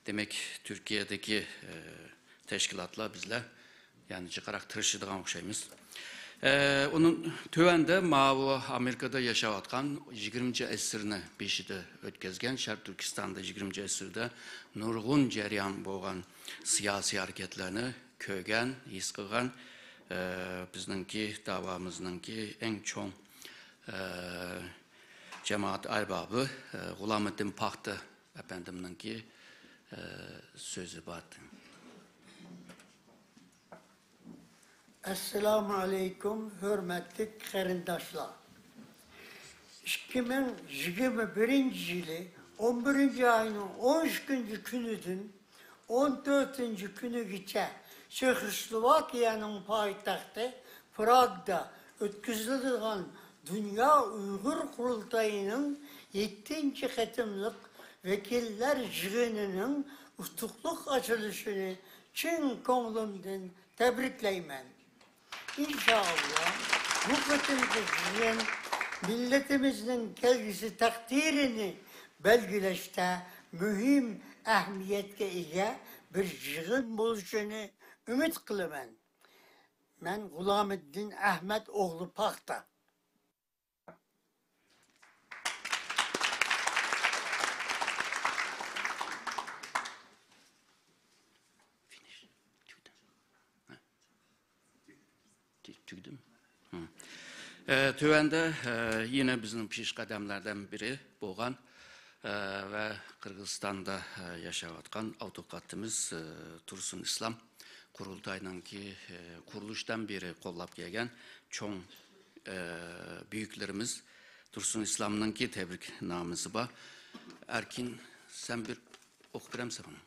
دېمەك، تۈركىيەدىكى، ئە، تەشكىلاتلار بىزلەر يەنە جىقراق تىرىشىدىغان ئوخشايمىز. ئە، ئۇنىڭ تۆۋەندە ماۋۇ ئامېرىكىدا ياشاۋاتقان يىگىرمىنچى ئەسىرنى بېشىدا ئۆتكەزگەن، شەرقىي تۈركىستاندا يىگىرمىنچى ئەسىردە نۇرغۇن جەريان بولغان سىياسىي ھەرىكەتلەرنى كۆرگەن، ھېس قىلغان، ئە، بىزنىڭكى داۋامىزنىڭكى ئەڭ چوڭ، ئە، جامائەت ئەربابى، ئە، غۇلامىدىن پاختا ئەپەندىمنىڭكى، ئە، سۆزى بار. ئەسسالامۇ ئەلەيكۇم، ھۆرمەتلىك قېرىنداشلار! ئىككى مىڭ يىگىرمە بىرىنچى يىلى ئون بىرىنچى ئاينىڭ ئون ئىككىنچى كۈنىدىن ئون تۆتىنچى كۈنىگىچە چېخوسلوۋاكىيەنىڭ پايتەختى پراگدا ئۆتكۈزۈلىدىغان دۇنيا ئۇيغۇر قۇرۇلتىيىنىڭ يەتتىنچى قېتىملىق ۋەكىللەر يىغىنىنىڭ ئۇتۇقلۇق ئاچىلىشىنى چىن كۆڭلۈمدىن تەبرىكلەيمەن. ئىنشائاللا، بۇ قېتىمقى يىغىن مىللىتىمىزنىڭ كەلگۈسى تەقدىرىنى بەلگىلەشتە مۇھىم ئەھمىيەتكە ئىگە بىر يىغىن بولۇشىنى ئۈمىد قىلىمەن. مەن غۇلامىددىن ئەھمەت ئوغلى پاختا. تۈگدىم. ئە، تۆۋەندە، ئە، يەنە بىزنىڭ پېشقەدەملەردىن بىرى بولغان، ئە، ۋە قىرغىزىستاندا، ئە، ياشاۋاتقان ئادۋوكاتىمىز، ئە، تۇرسۇن ئىسلام، قۇرۇلتاينىڭكى، ئە، قۇرۇلۇشىدىن بېرى قوللاپ كەلگەن چوڭ، ئە، بۈيۈكلىرىمىز تۇرسۇن ئىسلامنىڭكى تەبرىكنامىسى بار. ئەركىن، سەن بىر ئوقۇپ بېرەمسەن بۇنى؟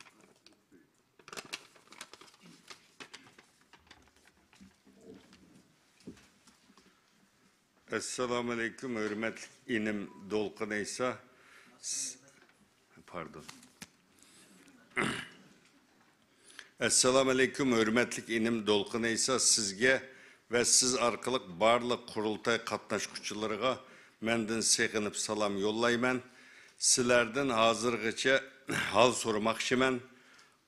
ئەسسالامۇئەلەيكۇم، ھۆرمەتلىك ئىنىم دولقۇن ئەيسا. س-، پاردون. ئەسسالامۇئەلەيكۇم، ھۆرمەتلىك ئىنىم دولقۇن ئەيسا، سىزگە ۋە سىز ئارقىلىق بارلىق قۇرۇلتاي قاتناشقۇچىلىرىغا مەندىن سېغىنىپ سالام يوللايمەن. سىلەردىن ھازىرغىچە ھال سورىماقچىمەن.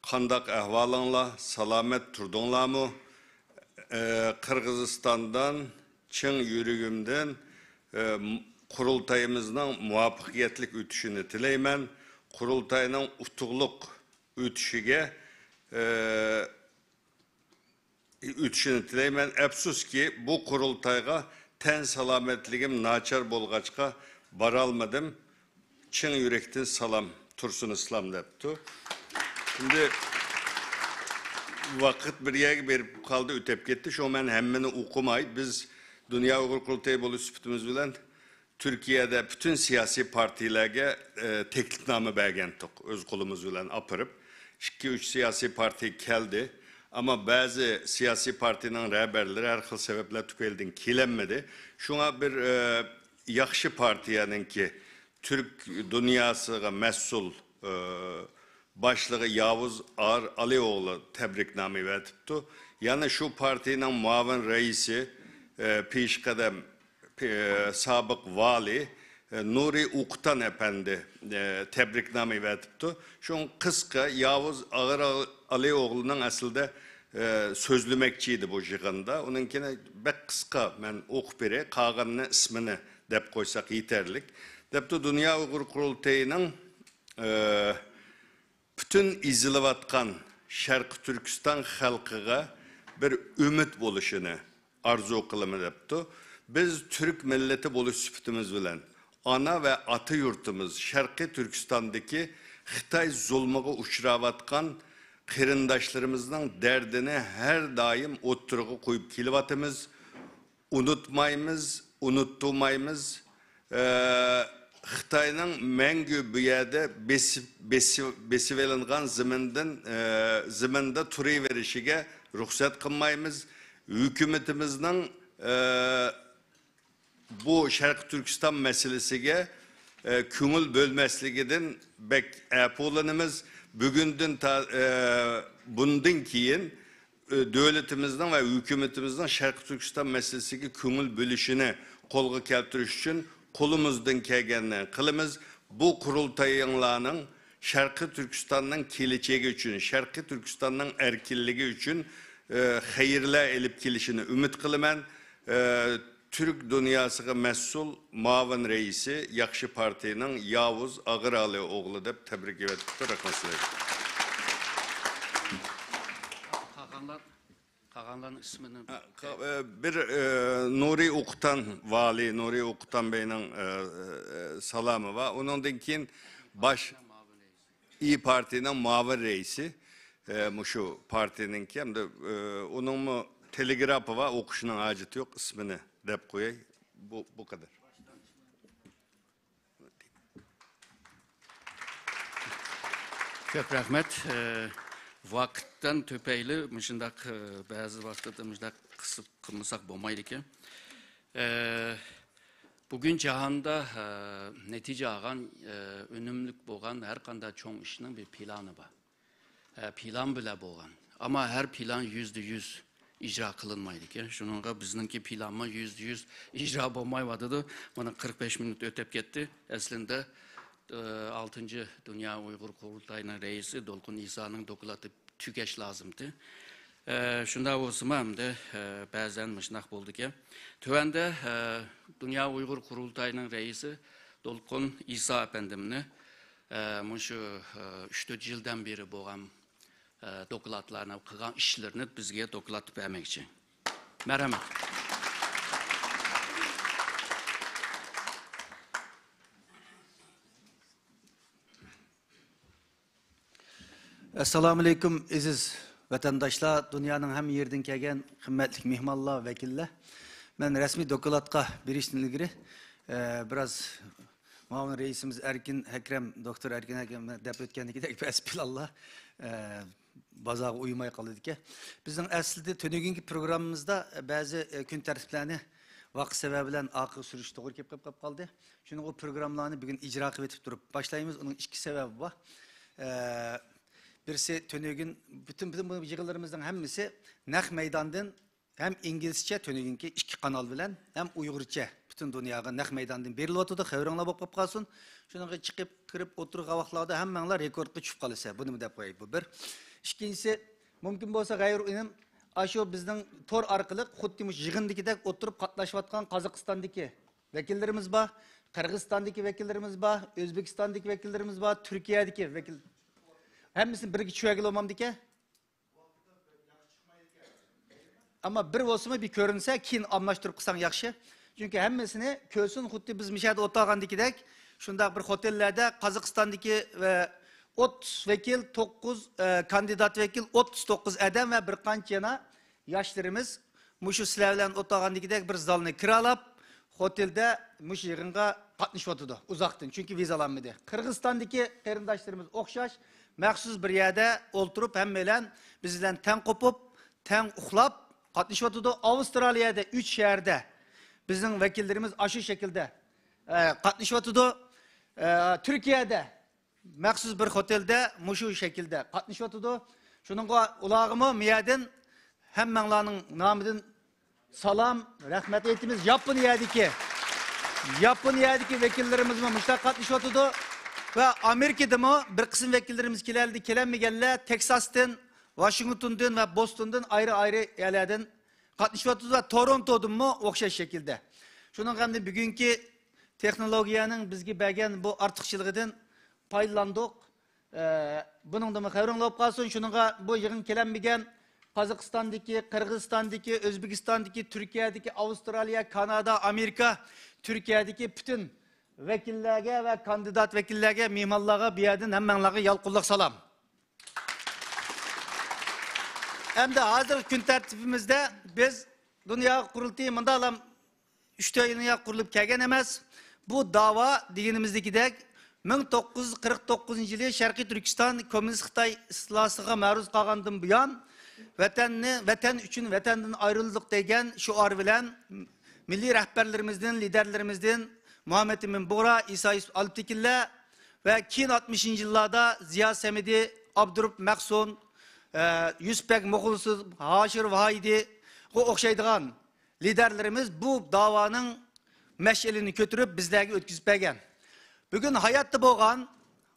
قانداق ئەھۋالىڭلار؟ سالامەت تۇردۇڭلارمۇ؟ ئە، قىرغىزىستاندىن چىن يۈرىكىمدىن، ئە، قۇرۇلتايىمىزنىڭ مۇۋەپپەقىيەتلىك ئۆتۈشىنى تىلەيمەن. قۇرۇلتاينىڭ ئۇتۇقلۇق ئۆتۈشىگە، ئە، ئۆتۈشىنى تىلەيمەن. ئەپسۇسكى، بۇ قۇرۇلتايغا تەن سالامەتلىكىم ناچار بولغاچقا بارالمىدىم. چىن يۈرەكتىن سالام، تۇرسۇن ئىسلام دەپتۇ. ئەمدى ۋاقىت بىر يەرگە بېرىپ قالدى، ئۆتۈپ كەتتى. شۇڭا مەن ھەممىنى ئوقۇماي، بىز دۇنيا ئۇيغۇر قۇرۇلتىيى بولۇش سۈپىتىمىز بىلەن تۈركىيەدە پۈتۈن سىياسىي پارتىيىلەرگە، ئە، تەكلىپنامە بەرگەنتۇق، ئۆز قولىمىز بىلەن ئاپىرىپ. ئىككى، ئۈچ سىياسىي پارتىيە كەلدى. ئەمما بەزى سىياسىي پارتىيىنىڭ رەھبەرلىرى ھەر خىل سەۋەبلەر تۈپەيلىدىن كېلەلمىدى. شۇڭا بىر، ئە، ياخشى پارتىيەنىڭكى تۈرك دۇنياسىغا مەسئۇل، ئە، باشلىقى ياۋۇز ئار ئالىئوغلى تەبرىكنامە ئەۋەتىپتۇ. يەنە شۇ پارتىيىنىڭ مۇئاۋىن رەئىسى، ئە، پېشقەدەم، پې-، سابىق ۋالىي، ئە، نۇرى ئوقۇتان ئەپەندى، ئە، تەبرىكنامە ئەۋەتىپتۇ. شۇڭا قىسقا، ياۋۇز ئاغىر ئالىئوغلىنىڭ ئەسلىدە ئە، سۆزلىمەكچى ئىدى بۇ يىغىندا. ئۇنىڭكىنى بەك قىسقا مەن ئوقۇپ بېرەي، قالغىنىنى ئىسمىنى دەپ قويساق يېتەرلىك. دەپتۇ، دۇنيا ئۇيغۇر قۇرۇلتىيىنىڭ، ئە، پۈتۈن ئېزىلىۋاتقان شەرقىي تۈركىستان خەلقىگە بىر ئۈمىد بولۇشىنى ئارزۇ قىلىمەن دەپتۇ. بىز تۈرك مىللىتى بولۇش سۈپىتىمىز بىلەن ئانا ۋە ئاتا يۇرتىمىز شەرقىي تۈركىستاندىكى خىتاي زۇلمىغا ئۇچراۋاتقان قېرىنداشلىرىمىزنىڭ دەردىنى ھەر دائىم ئوتتۇرىغا قويۇپ كېلىۋاتىمىز. ئۇنتۇمايمىز، ئۇنتۇمايمىز. ئە، خىتاينىڭ مەڭگۈ بۇ يەردە بېسىپ، بېسىپ، بېسىۋېلىنغان زېمىندىن، ئە، زېمىندا تۇرۇۋېرىشىگە رۇخسەت قىلمايمىز. ھۆكۈمىتىمىزنىڭ، ئە، بۇ شەرقىي تۈركىستان مەسىلىسىگە، ئە، كۆڭۈل بۆلمەسلىكىدىن بەك ئەپۇلىنىمىز. بۈگۈندىن تا-، ئە، بۇندىن كېيىن، ئە، دۆلىتىمىزنىڭ ۋە ھۆكۈمىتىمىزنىڭ شەرقىي تۈركىستان مەسىلىسىگە كۆڭۈل بۆلۈشىنى قولغا كەلتۈرۈش ئۈچۈن قولىمىزدىن كەلگەننى قىلىمىز. بۇ قۇرۇلتايىڭلارنىڭ شەرقىي تۈركىستاننىڭ كېلىچەكى ئۈچۈن، شەرقىي تۈركىستاننىڭ ئەركىنلىكى ئۈچۈن، ئە، خەيرلەر ئېلىپ كېلىشىنى ئۈمىد قىلىمەن. ئە، تۈرك دۇنياسىغا مەسئۇل مۇئاۋىن رەئىسى، ياخشى پارتىيىنىڭ ياۋۇز ئاغىرئالى ئوغلى دەپ تەبرىكلەۋېتىپتۇ. رەھمەت سىلەرگە. قالغانلار، قالغانلارنىڭ ئىسمىنى. ھە، قا-، ئە، بىر، ئە، نۇرى ئوقۇتان ۋالىي، نۇرى ئوقۇتان بەينىڭ، ئە، ئە، سالامى بار. ئۇنىڭدىن كېيىن باش ئىي پارتىيىنىڭ مۇئاۋىن رەئىسى، ئە، مۇشۇ پارتىيىنىڭكى ھەمدە، ئە، ئۇنىڭمۇ تېلېگرافى بار، ئوقۇشنىڭ ھاجىتى يوق، ئىسمىنى دەپ قوياي. بۇ، بۇ قەدەر. كۆپ رەھمەت. ئە، ۋاقىتتىن تۈپەيلى مۇشۇنداق، ئە، بەزى ۋاقىتتا مۇشۇنداق قىسىپ قىلمىساق بولمايدىكەن. ئە، بۈگۈن جاھاندا، ئە، نەتىجە ئالغان، ئە، ئۈنۈملۈك بولغان ھەر قانداق چوڭ ئىشنىڭ بىر پىلانى بار. ئە، پىلان بىلەن بولغان. ئەمما ھەر پىلان يۈزدە يۈز ئىجرا قىلىنمايدىكەن. شۇنىڭغا بىزنىڭكى پىلانمۇ يۈزدە يۈز ئىجرا بولمايۋاتىدۇ. مانا قىرىق بەش مىنۇت ئۆتۈپ كەتتى. ئەسلىندە، ئە، ئالتىنچى دۇنيا ئۇيغۇر قۇرۇلتايىنىڭ رەئىسى دولقۇن ئىسانىڭ دوكلاتى تۈگەش لازىمتى. ئە، شۇنداق بولسىمۇ ئەمدى، ئە، بەزەن مۇشۇنداق بولىدىكەن. تۆۋەندە، ئە، دۇنيا ئۇيغۇر قۇرۇلتايىنىڭ رەئىسى دولقۇن ئىسا ئەپەندىمنى، ئە، مۇشۇ، ئە، ئۈچ تۆت يىلدىن بېرى بولغان، ئە، دوكلاتلارنى، قىلغان ئىشلىرىنى بىزگە دوكلات بەرمەكچى. مەرھەمەت. ئەسسالامۇئەلەيكۇم، ئەزىز ۋەتەنداشلار، دۇنيانىڭ ھەممە يېرىدىن كەلگەن قىممەتلىك مېھمانلار، ۋەكىللەر. مەن رەسمىي دوكلاتقا بېرىشتىن ئىلگىرى، ئە، بىراز مۇئاۋىن رەئىسىمىز ئەركىن ھەكرەم، دوكتور ئەركىن ھەكرەم دەپ ئۆتكەندىكىدەك بەزى پىلانلار، ئە، بازارغا ئۇيماي قالىدىكەن. بىزنىڭ ئەسلىدە تۈنۈگۈنكى پروگراممىمىزدا بەزى، ئە، كۈن تەرتىپلەرنى ۋاقىت سەۋەبى بىلەن ئارقىغا سۈرۈش توغرا كېلىپ، قېلىپ قالدى. شۇنىڭغا پروگراممىلارنى بۈگۈن ئىجرا قىلىۋېتىپ تۇرۇپ باشلايمىز. ئۇنىڭ ئىككى سەۋەبى بار. ئە، بىرسى تۈنۈگۈن پۈتۈن، پۈتۈن بۇ يىغىنلىرىمىزنىڭ ھەممىسى نەق مەيداندىن ھەم ئىنگلىزچە تۈنۈگۈنكى ئىككى قانال بىلەن ھەم ئۇيغۇرچە پۈتۈن دۇنياغا نەق مەيداندىن بېرىلىۋاتىدۇ. خەۋىرىڭلار بولۇپ قېلىپ قالسۇن. شۇنىڭغا چىقىپ كىرىپ ئولتۇرغان ۋاقىتلاردا ھەممەڭلار رېكوردقا چۈشۈپ قالىسەن. بۇنىمۇ دەپ قوياي، بۇ بىر. ئىككىنچىسى، مۇمكىن بولسا غەيرۇ ئىنىم، ئاشۇ بىزنىڭ تور ئارقىلىق خۇددى مۇشۇ يىغىندىكىدەك ئولتۇرۇپ قاتناشىۋاتقان قازاقىستاندىكى ۋەكىللىرىمىز بار، قىرغىزىستاندىكى ۋەكىللىرىمىز بار، ئۆزبېكىستاندىكى ۋەكىللىرىمىز بار، تۈركىيەدىكى ۋەكىل، ھەممىسىنى بىرگە چۈشۈرگىلى بولمامدىكەن؟ ئەمما بىر بولسىمۇ بىر كۆرۈنسە، كېيىن ئالماشتۇرۇپ قىلساڭ ياخشى. چۈنكى ھەممىسىنى كۆرسۇن، خۇددى بىز مۇشۇ يەردە ئولتۇرغاندىكىدەك، شۇنداق بىر خوتېللەردە قازاقىستاندىكى، ئە، ئوتتۇز ۋەكىل، توققۇز، ئە، كاندىدات ۋەكىل، ئوتتۇز توققۇز ئادەم ۋە بىر قانچە يەنە ياشلىرىمىز مۇشۇ سىلەر بىلەن ئولتۇرغاندىكىدەك بىر زالنى كىرالاب، خوتېلدە مۇشۇ يىغىنغا قاتنىشىۋاتىدۇ ئۇزاقتىن، چۈنكى ۋىزا ئالالمىدى. قىرغىزىستاندىكى قېرىنداشلىرىمىز ئوخشاش، مەخسۇس بىر يەردە ئولتۇرۇپ، ھەممەيلەن بىز بىلەن تەڭ قوپۇپ، تەڭ ئۇخلاپ قاتنىشىۋاتىدۇ. ئاۋسترالىيەدە ئۈچ شەھەردە بىزنىڭ ۋەكىللىرىمىز ئاشۇ شەكىلدە، ئە، قاتنىشىۋاتىدۇ. ئە، تۈركىيەدە مەخسۇس بىر خوتېلدە مۇشۇ شەكىلدە قاتنىشىۋاتىدۇ. شۇنىڭغا ئۇلارغىمۇ مۇ يەردىن ھەممەڭلارنىڭ نامىدىن سالام، رەھمەت ئېيتىمىز. ياپونىيەدىكى، ياپونىيەدىكى ۋەكىللىرىمىزمۇ مۇشۇنداق قاتنىشىۋاتىدۇ. ۋە ئامېرىكىدىمۇ بىر قىسىم ۋەكىللىرىمىز كېلەلدى، كېلەلمىگەنلەر تېكساستىن ۋاشىنگتوندىن ۋە بوستوندىن ئايرى-ئايرى يەرلەردىن قاتنىشىۋاتىمىز ۋە تورونتودىنمۇ ئوخشاش شەكىلدە. شۇنىڭغا ئەمدى بۈگۈنكى تېخنولوگىيەنىڭ بىزگە بەرگەن بۇ ئارتۇقچىلىقىدىن پايدىلاندۇق. ئە، بۇنىڭدىنمۇ خەۋىرىڭلار بولۇپ قالسۇن. شۇنىڭغا بۇ يىغىنغا كېلەلمىگەن قازاقىستاندىكى، قىرغىزىستاندىكى، ئۆزبېكىستاندىكى، تۈركىيەدىكى، ئاۋسترالىيە، كانادا، ئامېرىكا، تۈركىيەدىكى پۈتۈن ۋەكىللەرگە ۋە كاندىدات ۋەكىللەرگە، مېھمانلارغا بۇ يەردىن ھەممەڭلارغا يالقۇنلۇق سالام. ئەمدى ھازىرقى كۈن تەرتىپىمىزدە بىز دۇنيا قۇرۇلتىيى مۇنداقلا ئۈچ تۆت يىلنى قۇرۇلۇپ كەلگەن ئەمەس. بۇ داۋا دېگىنىمىزدىكىدەك، مىڭ توققۇز يۈز قىرىق توققۇزىنچى يىلى شەرقىي تۈركىستان كوممۇنىست خىتاي ئىستىلاسىغا مەرۇز قالغاندىن بۇيان، ۋەتەننى، ۋەتەن ئۈچۈن ۋەتەندىن ئايرىلدۇق دېگەن شوئار بىلەن مىللىي رەھبەرلىرىمىزدىن، لىدەرلىرىمىزدىن مۇھەممەد ئىمىن بۇغرا، ئىسا يۈسۈپ ئالپتېكىنلەر ۋە كېيىن ئاتمىشىنچى يىللاردا زىيا سەمىدى، ئابدۇرۇپ مەخسۇن، ئە، يۈسۈپبەگ مۇخلىسوف، ھاشىر ۋاھىدىغا ئوخشايدىغان لىدەرلىرىمىز بۇ داۋانىڭ مەشئىلىنى كۆتۈرۈپ بىزلەرگە ئۆتكۈزۈپ بەرگەن. بۈگۈن ھاياتتا بولغان،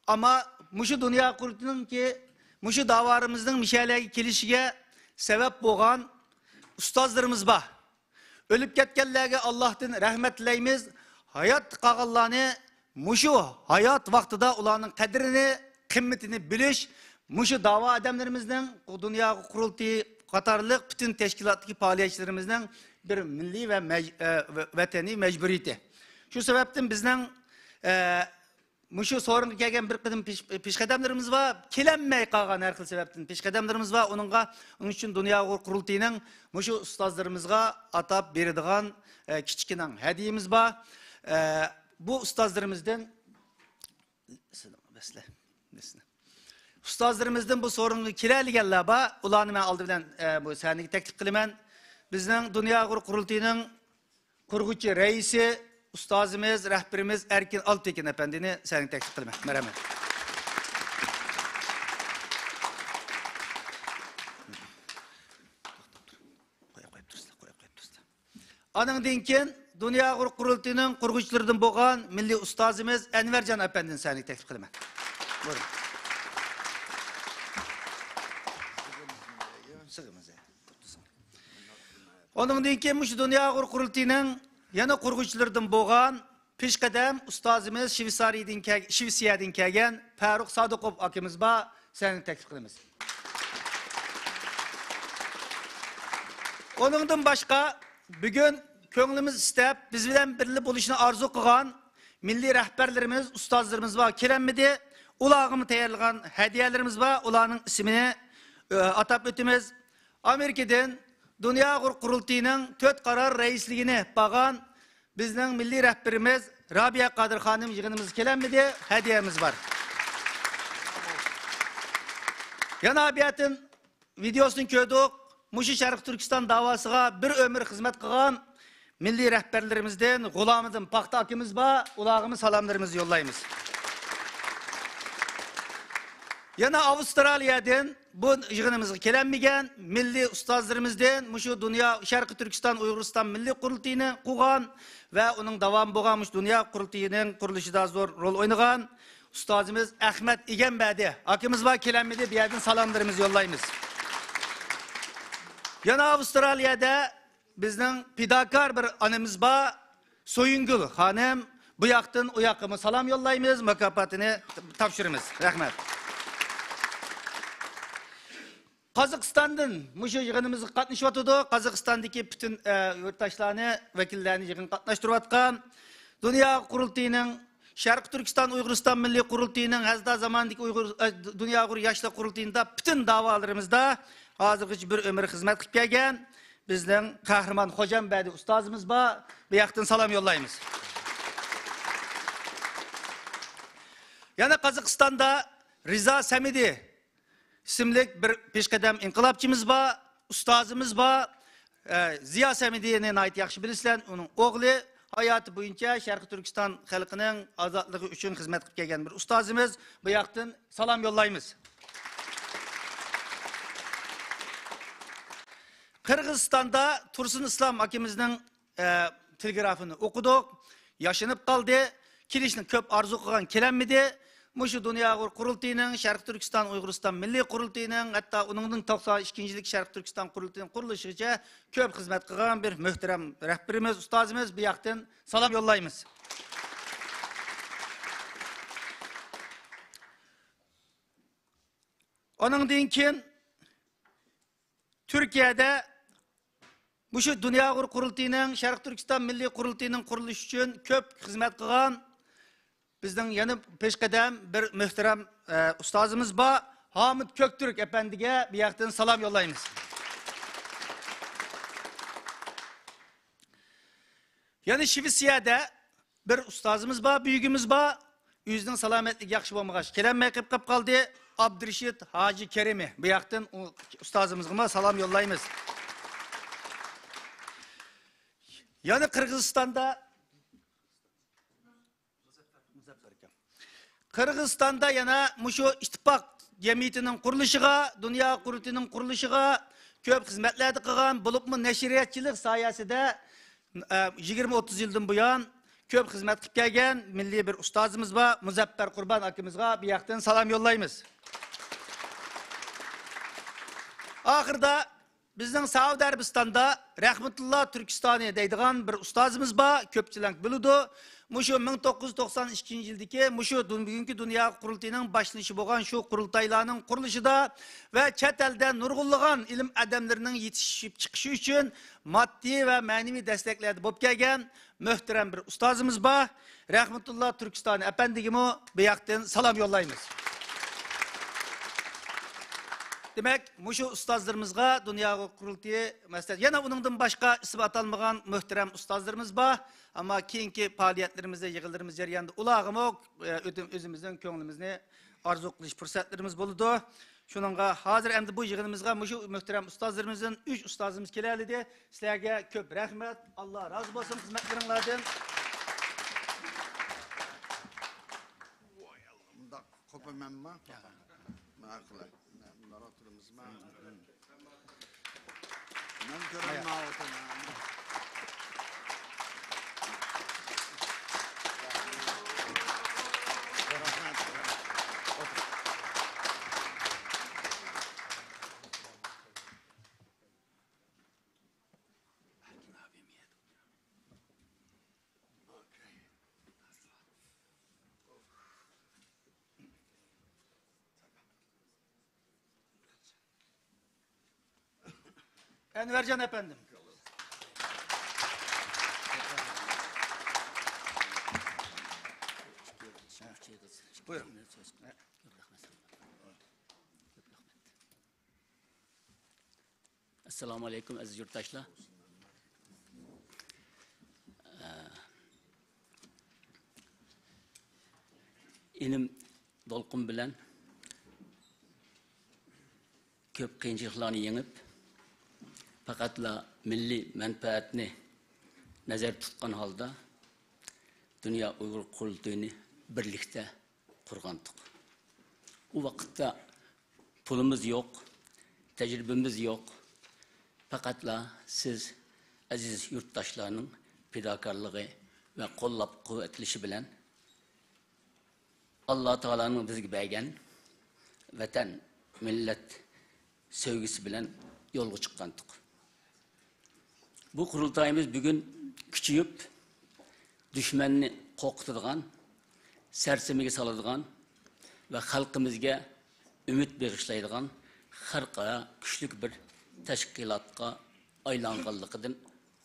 ئەمما مۇشۇ دۇنيا قۇرۇلتىيىنىڭكى، مۇشۇ داۋالىرىمىزنىڭ مۇشۇ يەرلەرگە كېلىشىگە سەۋەب بولغان ئۇستازلىرىمىز بار. ئۆلۈپ كەتكەنلەرگە ئاللاھتىن رەھمەت تىلەيمىز. ھاياتتا قالغانلارنى مۇشۇ ھايات ۋاقتىدا ئۇلارنىڭ قەدرىنى، قىممىتىنى بىلىش، مۇشۇ داۋا ئادەملىرىمىزنىڭ، دۇنيا قۇرۇلتىيى قاتارلىق پۈتۈن تەشكىلاتتىكى پائالىيەتچىلىرىمىزنىڭ بىر مىللىي ۋە مەج-، ئە، ۋە-، ۋەتەنىي مەجبۇرىيىتى. شۇ سەۋەبتىن بىزنىڭ، ئە، مۇشۇ سورۇنغا كەلگەن بىر قېتىم پېش-، پېشقەدەملىرىمىز بار، كېلەلمەي قالغان ھەر خىل سەۋەبتىن پېشقەدەملىرىمىز بار. ئۇنىڭغا، ئۇنىڭ ئۈچۈن دۇنيا ئۇيغۇر قۇرۇلتىيىنىڭ مۇشۇ ئۇستازلىرىمىزغا ئاتاپ بېرىدىغان، ئە، كىچىككىنە ھەدىيىمىز بار. ئە، بۇ ئۇستازلىرىمىزدىن، ئۇستازلىرىمىزدىن بۇ سورۇنغا كېلەلىگەنلەر بار. ئۇلارنى مەن ئالدى بىلەن، ئە، بۇ سەھنىگە تەكلىپ قىلىمەن. بىزنىڭ دۇنيا ئۇيغۇر قۇرۇلتىيىنىڭ قۇرغۇچى رەئىسى، ئۇستازىمىز، رەھبىرىمىز ئەركىن ئالپتېكىن ئەپەندىنى سەھنىگە تەكلىپ قىلىمەن. مەرھەمەت. قويۇپ، قويۇپ تۇرسىلا، قويۇپ، قويۇپ تۇرسىلا. ئانىڭدىن كېيىن دۇنيا ئۇيغۇر قۇرۇلتىيىنىڭ قۇرغۇچىلىرىدىن بولغان مىللىي ئۇستازىمىز ئەنۋەرجان ئەپەندىنى سەھنىگە تەكلىپ قىلىمەن. بۇيرۇڭ. ئۇنىڭدىن كېيىن مۇشۇ دۇنيا ئۇيغۇر قۇرۇلتىيىنىڭ يەنە قۇرغۇچىلىرىدىن بولغان پېشقەدەم ئۇستازىمىز شىۋېتسارىيىدىن كەل-، شىۋېتسىيەدىن كەلگەن پەرۇق سادىقوف ئاكىمىز بار، سەھنىگە تەكلىپ قىلىمىز. ئۇنىڭدىن باشقا، بۈگۈن كۆڭلىمىز ئىستەپ، بىز بىلەن بىللە بولۇشنى ئارزۇ قىلغان مىللىي رەھبەرلىرىمىز، ئۇستازلىرىمىز بار، كېلەلمىدى. ئۇلارغىمۇ تەييارلىغان ھەدىيەلىرىمىز بار، ئۇلارنىڭ ئىسمىنى، ئە، ئاتاپ ئۆتىمىز. ئامېرىكىدىن دۇنيا ئۇيغۇر قۇرۇلتىيىنىڭ تۆت قارار رەئىسلىكىنى بارغان بىزنىڭ مىللىي رەھبىرىمىز رابىيە قادىر خانىم يىغىنىمىزغا كېلەلمىدى، ھەدىيەمىز بار. يەنە بۇ يەردىن ۋىدېئوسىنى كۆردۇق. مۇشۇ شەرقىي تۈركىستان داۋاسىغا بىر ئۆمۈر خىزمەت قىلغان مىللىي رەھبەرلىرىمىزدىن غۇلامىدىن پاختا ئاكىمىز بار، ئۇلارغىمۇ سالاملىرىمىزنى يوللايمىز. يەنە ئاۋسترالىيەدىن بۇ يىغىنىمىزغا كېلەلمىگەن مىللىي ئۇستازلىرىمىزدىن، مۇشۇ دۇنيا شەرقىي تۈركىستان ئۇيغۇرىستان مىللىي قۇرۇلتىيىنى قۇرغان ۋە ئۇنىڭ داۋامى بولغان مۇشۇ دۇنيا قۇرۇلتىيىنىڭ قۇرۇلۇشىدا زور رول ئوينىغان ئۇستازىمىز ئەخمەت ئىگەمبەردى ئاكىمىز بار، كېلەلمىدى، بۇ يەردىن سالاملىرىمىزنى يوللايمىز. يەنە ئاۋسترالىيەدە بىزنىڭ پىداكار بىر ئانىمىز بار، سۆيۈنگۈل خانىم. بۇ ياقتىن ئۇ ياققىمۇ سالام يوللايمىز، مۇكاپاتىنى تاپشۇرىمىز. رەھمەت. قازاقىستاندىن مۇشۇ يىغىنىمىزغا قاتنىشىۋاتىدۇ. قازاقىستاندىكى پۈتۈن، ئە، يۇرتداشلارنى، ۋەكىللەرنى يىغىنغا قاتناشتۇرۇۋاتقان دۇنيا قۇرۇلتىيىنىڭ شەرقىي تۈركىستان ئۇيغۇرىستان مىللىي قۇرۇلتىيىنىڭ ھەزدا زامانىدىكى ئۇيغۇر، ئە، دۇنيا ئۇيغۇر ياشلار قۇرۇلتىيىندا پۈتۈن داۋالىرىمىزدا ھازىرغىچە بىر ئۆمۈر خىزمەت قىلىپ كەلگەن بىزنىڭ قەھرىمان خوجامبەردى ئۇستازىمىز بار. بۇ ياقتىن سالام يوللايمىز. يەنە قازاقىستاندا رىزا سەمىدى ئىسىملىك بىر پېشقەدەم ئىنقىلابچىمىز بار، ئۇستازىمىز بار. ئە، زىيا سەمىدىنى ناھايىتى ياخشى بىلىسىلەر. ئۇنىڭ ئوغلى ھاياتى بويىچە شەرقىي تۈركىستان خەلقىنىڭ ئازادلىقى ئۈچۈن خىزمەت قىلىپ كەلگەن بىر ئۇستازىمىز. بۇ ياقتىن سالام يوللايمىز. قىرغىزىستاندا تۇرسۇن ئىسلام ئاكىمىزنىڭ، ئە، تېلېگرافىنى ئوقۇدۇق. ياشىنىپ قالدى. كېلىشنى كۆپ ئارزۇ قىلغان، كېلەلمىدى. مۇشۇ دۇنيا ئۇيغۇر قۇرۇلتىيىنىڭ، شەرقىي تۈركىستان ئۇيغۇرىستان مىللىي قۇرۇلتىيىنىڭ، ھەتتا ئۇنىڭدىن توقسان ئىككىنچى يىلدىكى شەرقىي تۈركىستان قۇرۇلتىيىنىڭ قۇرۇلۇشىغىچە كۆپ خىزمەت قىلغان بىر مۆھتەرەم رەھبىرىمىز، ئۇستازىمىز، بۇ ياقتىن سالام يوللايمىز. ئۇنىڭدىن كېيىن تۈركىيەدە مۇشۇ دۇنيا ئۇيغۇر قۇرۇلتىيىنىڭ، شەرقىي تۈركىستان مىللىي قۇرۇلتىيىنىڭ قۇرۇلۇشى ئۈچۈن كۆپ خىزمەت قىلغان بىزنىڭ يەنە پېشقەدەم بىر مۆھتەرەم، ئە، ئۇستازىمىز بار، ھامىت كۆكتۈرك ئەپەندىگە بۇ ياقتىن سالام يوللايمىز. يەنە شىۋېتسىيەدە بىر ئۇستازىمىز بار، بۈيۈكىمىز بار. ئۆزىنىڭ سالامەتلىكى ياخشى بولمىغاچ، كېلەلمەي قېلىپ قېلىپ قالدى. ئابدۇرېشىت ھاجى كېرىمى. بۇ ياقتىن ئۇ ئۇستازىمىزغىمۇ سالام يوللايمىز. يەنە قىرغىزىستاندا قىرغىزىستاندا يەنە مۇشۇ ئىتتىپاق جەمئىيىتىنىڭ قۇرۇلۇشىغا، دۇنيا قۇرۇلتىيىنىڭ قۇرۇلۇشىغا كۆپ خىزمەتلەرنى قىلغان، بولۇپمۇ نەشرىياتچىلىق ساھەسىدە، ئە، يىگىرمە ئوتتۇز يىلدىن بۇيان كۆپ خىزمەت قىلىپ كەلگەن مىللىي بىر ئۇستازىمىز بار، مۇزەپپەر قۇربان ئاكىمىزغا بۇ ياقتىن سالام يوللايمىز. ئاخىرىدا بىزنىڭ سەئۇدى ئەرەبىستاندا رەھمەتۇللا تۈركىستانى دەيدىغان بىر ئۇستازىمىز بار، كۆپچىلەڭ بىلىدۇ. مۇشۇ مىڭ توققۇز يۈز توقسان ئىككىنچى يىلدىكى مۇشۇ دۇن-، بۈگۈنكى دۇنيا قۇرۇلتىيىنىڭ باشلىنىشى بولغان شۇ قۇرۇلتايلارنىڭ قۇرۇلۇشىدا ۋە چەت ئەلدە نۇرغۇنلىغان ئىلىم ئادەملىرىنىڭ يېتىشىپ چىقىشى ئۈچۈن ماددىي ۋە مەنىۋى دەستەكلەردە بولۇپ كەلگەن مۆھتەرەم بىر ئۇستازىمىز بار، رەھمەتۇللا تۈركىستانى ئەپەندىگىمۇ بۇ ياقتىن سالام يوللايمىز. دېمەك، مۇشۇ ئۇستازلىرىمىزغا دۇنيا قۇرۇلتىيى، مەسىلەن، يەنە ئۇنىڭدىن باشقا ئىسمى ئاتالمىغان مۆھتەرەم ئۇستازلىرىمىز بار. ئەمما كېيىنكى پائالىيەتلىرىمىزدە، يىغىنلىرىمىز جەريانىدا ئۇلارغىمۇ، ئە، ئۆتۈم-، ئۆزىمىزنىڭ كۆڭلىمىزنى ئارزۇ قىلىش پۇرسەتلىرىمىز بولىدۇ. شۇنىڭغا ھازىر ئەمدى بۇ يىغىنىمىزغا مۇشۇ مۆھتەرەم ئۇستازلىرىمىزدىن ئۈچ ئۇستازىمىز كېلەلىدى. سىلەرگە كۆپ رەھمەت. ئاللا رازى بولسۇن خىزمەتلىرىڭلاردىن. ۋاي ئاللا، مۇنداق قوپىمەنما؟ ماقۇل. مۇنداق تۇرىمىزما؟ مەن كۆرەلمەيۋاتىمەن. ئەنۋەرجان ئەپەندىم. بۇيۇرۇڭ. ئەسسالامۇ ئەلەيكۇم، ئەزىز يۇرتداشلار. ئىنىم دولقۇن بىلەن كۆپ قىيىنچىلىقلارنى يېڭىپ، پەقەتلا مىللىي مەنپەئەتنى نەزەردە تۇتقان ھالدا دۇنيا ئۇيغۇر قۇرۇلتىيىنى بىرلىكتە قۇرغانتۇق. ئۇ ۋاقىتتا پۇلىمىز يوق، تەجرىبىمىز يوق. پەقەتلا سىز ئەزىز يۇرتداشلارنىڭ پىداكارلىقى ۋە قوللاپ قۇۋۋەتلىشى بىلەن ئاللا تائالانىڭ بىزگە بەرگەن ۋەتەن، مىللەت سۆيگۈسى بىلەن يولغا چىققانتۇق. بۇ قۇرۇلتايىمىز بۈگۈن كۈچىيىپ، دۈشمەننى قورقۇتىدىغان، سەرسىمىگە سالىدىغان ۋە خەلقىمىزگە ئۈمىد بېغىشلايدىغان خەلقئارا كۈچلۈك بىر تەشكىلاتقا ئايلانغانلىقىدىن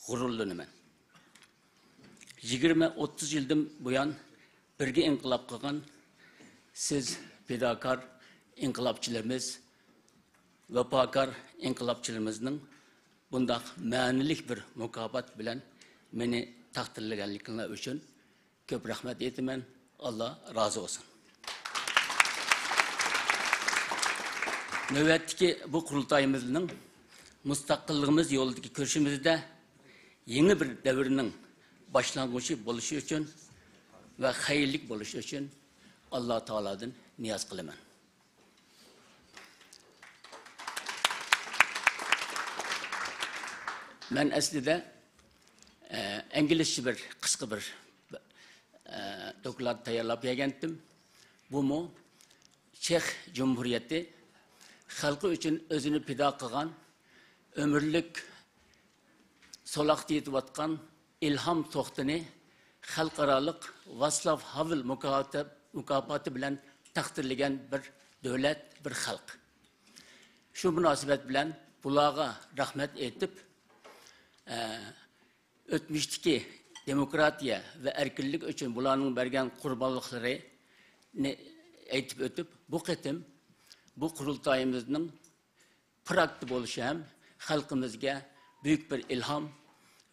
غۇرۇرلىنىمەن. يىگىرمە، ئوتتۇز يىلدىن بۇيان بىرگە ئىنقىلاب قىلغان سىز پىداكار ئىنقىلابچىلىرىمىز، ۋاپاكار ئىنقىلابچىلىرىمىزنىڭ بۇنداق مەنىلىك بىر مۇكاپات بىلەن مېنى تەقدىرلىگەنلىكىڭلار ئۈچۈن كۆپ رەھمەت ئېيتىمەن. ئاللا رازى بولسۇن. نۆۋەتتىكى بۇ قۇرۇلتايىمىزنىڭ مۇستەقىللىقىمىز يولىدىكى كۈرىشىمىزدە يېڭى بىر دەۋرنىڭ باشلانغۇچى بولۇشى ئۈچۈن ۋە خەيرلىك بولۇشى ئۈچۈن ئاللا تائالادىن نىياز قىلىمەن. مەن ئەسلىدە، ئە، ئىنگلىزچە بىر قىسقا بىر، ئە، دوكلات تەييارلاپ كەلگەنتىم. بۇمۇ چېخ جۇمھۇرىيىتى خەلقى ئۈچۈن ئۆزىنى پىدا قىلغان، ئۆمۈرلۈك سولاق تېتىۋاتقان ئىلھام توختىنى خەلقئارالىق ۋاسلاۋ ھاۋېل مۇكاپاتى، مۇكاپاتى بىلەن تەقدىرلىگەن بىر دۆلەت، بىر خەلق. شۇ مۇناسىۋەت بىلەن بۇلارغا رەھمەت ئېيتىپ، ئە، ئۆتمۈشتىكى دېموكراتىيە ۋە ئەركىنلىك ئۈچۈن بۇلارنىڭ بەرگەن قۇربانلىقلىرىنى ئېيتىپ ئۆتۈپ، بۇ قېتىم بۇ قۇرۇلتايىمىزنىڭ پراكتا بولۇشى ھەم خەلقىمىزگە بۈيۈك بىر ئىلھام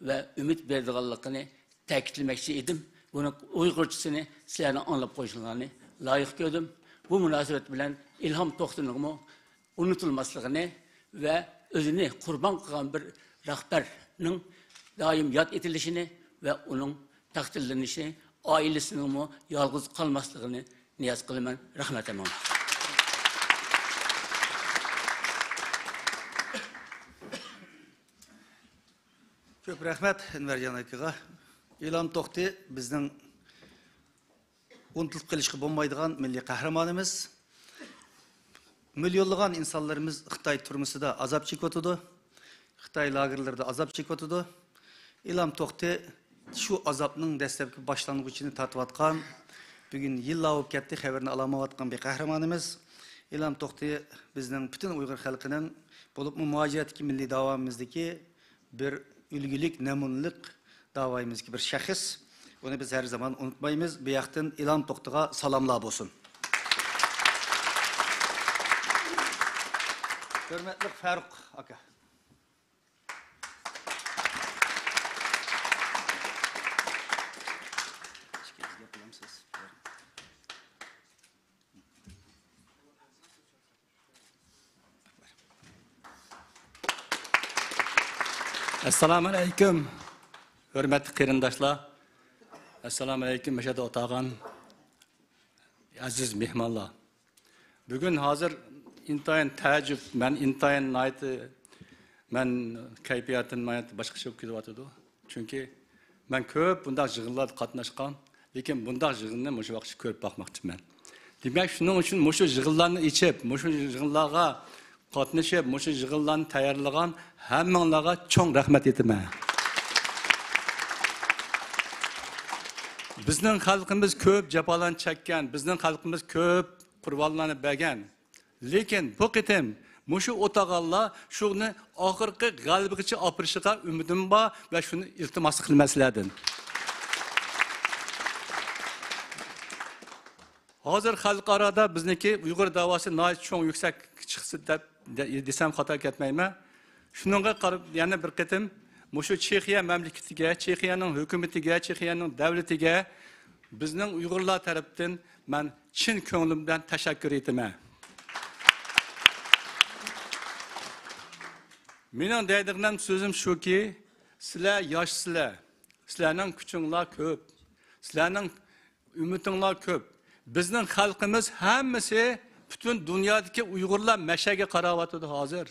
ۋە ئۈمىد بېرىدىغانلىقىنى تەكىتلىمەكچى ئىدىم. بۇنىڭ ئۇيغۇرچىسىنى سىلەرنىڭ ئاڭلاپ قويۇشۇڭلارنى لايىق كۆردۈم. بۇ مۇناسىۋەت بىلەن ئىلھام توختىنىڭمۇ ئۇنتۇلماسلىقىنى ۋە ئۆزىنى قۇربان قىلغان بىر رەھبەرنىڭ دائىم ياد ئېتىلىشىنى ۋە ئۇنىڭ تەقدىرلىنىشى، ئائىلىسىنىڭمۇ يالغۇز قالماسلىقىنى نىياز قىلىمەن. رەھمەت ھەممىڭلارغا. كۆپ رەھمەت ئەنۋەرجان ئاكىغا. ئىلھام توختى بىزنىڭ ئۇنتۇلۇپ قېلىشقا بولمايدىغان مىللىي قەھرىمانىمىز. مىليونلىغان ئىنسانلىرىمىز خىتاي تۈرمىسىدە ئازاب چېكىۋاتىدۇ. خىتاي لاگېرلىرىدا ئازاب چېكىۋاتىدۇ. ئىلھام توختى شۇ ئازابنىڭ دەسلەپكى باشلانغۇچىنى تارتىۋاتقان، بۈگۈن يىللار بولۇپ كەتتى، خەۋىرىنى ئالالمايۋاتقان بىر قەھرىمانىمىز. ئىلھام توختى بىزنىڭ پۈتۈن ئۇيغۇر خەلقىنىڭ، بولۇپمۇ مۇھاجىرەتتىكى مىللىي داۋامىمىزدىكى بىر ئۈلگىلىك، نەمۇنىلىك داۋايىمىزدىكى بىر شەخس. ئۇنى بىز ھەر زامان ئۇنتۇمايمىز. بۇ ياقتىن ئىلھام توختىغا سالاملار بولسۇن. ھۆرمەتلىك فاروق ئاكا. ئەسسالامۇئەلەيكۇم، ھۆرمەتلىك قېرىنداشلار. ئەسسالامۇئەلەيكۇم، مەشەدە ئولتۇرغان ئەزىز مېھمانلار. بۈگۈن ھازىر ئىنتايىن تەئەججۈپ، مەن ئىنتايىن ناھايىتى، مەن كەيپىياتىم ناھايىتى باشقىچە بولۇپ كېتىۋاتىدۇ. چۈنكى مەن كۆپ بۇنداق يىغىنلاردا قاتناشقان، لېكىن بۇنداق يىغىننى مۇشۇ ۋاقىتتا كۆرۈپ باقماقچىمەن. دېمەك، شۇنىڭ ئۈچۈن مۇشۇ يىغىنلارنى ئېچىپ، مۇشۇ يىغىنلارغا قاتنىشىپ، مۇشۇ يىغىنلارنى تەييارلىغان ھەممىڭلارغا چوڭ رەھمەت ئېيتىمەن. بىزنىڭ خەلقىمىز كۆپ جاپالارنى چەككەن، بىزنىڭ خەلقىمىز كۆپ قۇربانلارنى بەرگەن. لېكىن بۇ قېتىم مۇشۇ ئولتۇرغانلار شۇنى ئاخىرقى غەلىبىگىچە ئاپىرىشىغا ئۈمىدىم بار ۋە شۇنى ئىلتىماس قىلىمەن سىلەردىن. ھازىر خەلقئارادا بىزنىڭكى ئۇيغۇر داۋاسى ناھايىتى چوڭ، يۈكسەك چىقسا دەپ دە-، دېسەم خاتا كەتمەيمەن. شۇنىڭغا قاراپ يەنە بىر قېتىم مۇشۇ چېخىيە مەملىكىتىگە، چېخىيەنىڭ ھۆكۈمىتىگە، چېخىيەنىڭ دەۋلىتىگە بىزنىڭ ئۇيغۇرلار تەرىپىدىن مەن چىن كۆڭلۈمدىن تەشەككۈر ئېيتىمەن. مېنىڭ دەيدىغىنىم سۆزۈم شۇكى، سىلەر ياشسىلەر، سىلەرنىڭ كۈچۈڭلار كۆپ، سىلەرنىڭ ئۈمىدىڭلار كۆپ. بىزنىڭ خەلقىمىز ھەممىسى، پۈتۈن دۇنيادىكى ئۇيغۇرلار مەشەگە قاراۋاتىدۇ ھازىر.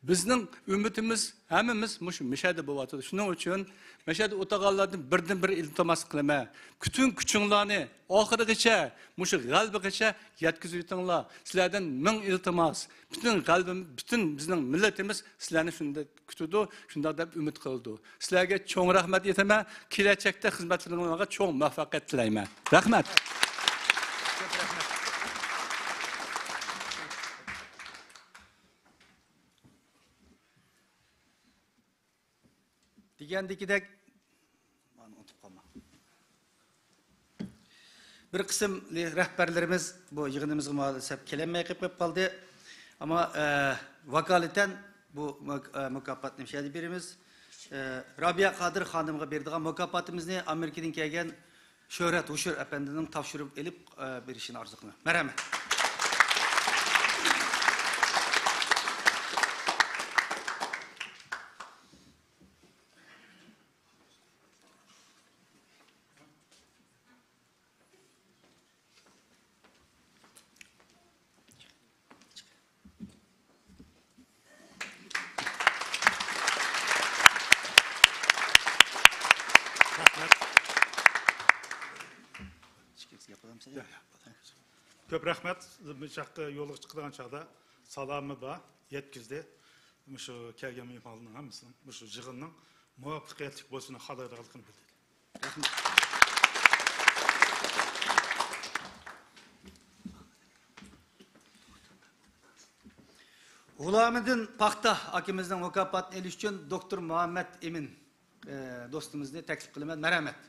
بىزنىڭ ئۈمىدىمىز ھەممىمىز مۇشۇ مەشەدە بولۇۋاتىدۇ. شۇنىڭ ئۈچۈن مەشەدە ئولتۇرغانلاردىن بىردىنبىر ئىلتىماس قىلىمەن. پۈتۈن كۈچۈڭلارنى ئاخىرىغىچە، مۇشۇ غەلىبىگىچە يەتكۈزۈۋېتىڭلار. سىلەردىن مىڭ ئىلتىماس. پۈتۈن غەلىبىم-، پۈتۈن بىزنىڭ مىللىتىمىز سىلەرنى شۇنداق كۈتىدۇ، شۇنداق دەپ ئۈمىد قىلىدۇ. سىلەرگە چوڭ رەھمەت ئېيتىمەن. كېلەچەكتە خىزمەتلىرىڭلارغا چوڭ مۇۋەپپەقىيەت تىلەيمەن. رەھمەت. دېگەندىكىدەك، مانا ئۇنتۇپ قالما. بىر قىسىم رەھبەرلىرىمىز بۇ يىغىنىمىزغا مۇناسىپ كېلەلمەي قېلىپ قالدى. ئەمما، ئە، ۋاكالىتەن بۇ مۇك-، ئە، مۇكاپاتنى مۇشۇ يەردە بېرىمىز. ئە، رابىيە قادىر خانىمغا بېرىدىغان مۇكاپاتىمىزنى ئامېرىكىدىن كەلگەن شۆھرەت ھوشۇر ئەپەندىنىڭ تاپشۇرۇپ ئېلىپ، ئە، بېرىشىنى ئارزۇ قىلىمەن. مەرھەمەت. رەھمەت. ياق، ياق. كۆپ رەھمەت. مۇشۇ ياققا يولغا چىقىدىغان چاغدا سالامى بار، يەتكۈزدى. مۇشۇ كەلگەن مېھمانلارنىڭ ھەممىسىنىڭ مۇشۇ يىغىننىڭ مۇۋەپپەقىيەتلىك بولۇشىنى خالايدىغانلىقىنى بىلدۈردى. رەھمەت. غۇلامىدىن پاختا ئاكىمىزنىڭ مۇكاپاتىنى ئېلىش ئۈچۈن دوكتور مۇھەممەد ئىمىن، ئە، دوستىمىزنى تەكلىپ قىلىمەن. مەرھەمەت.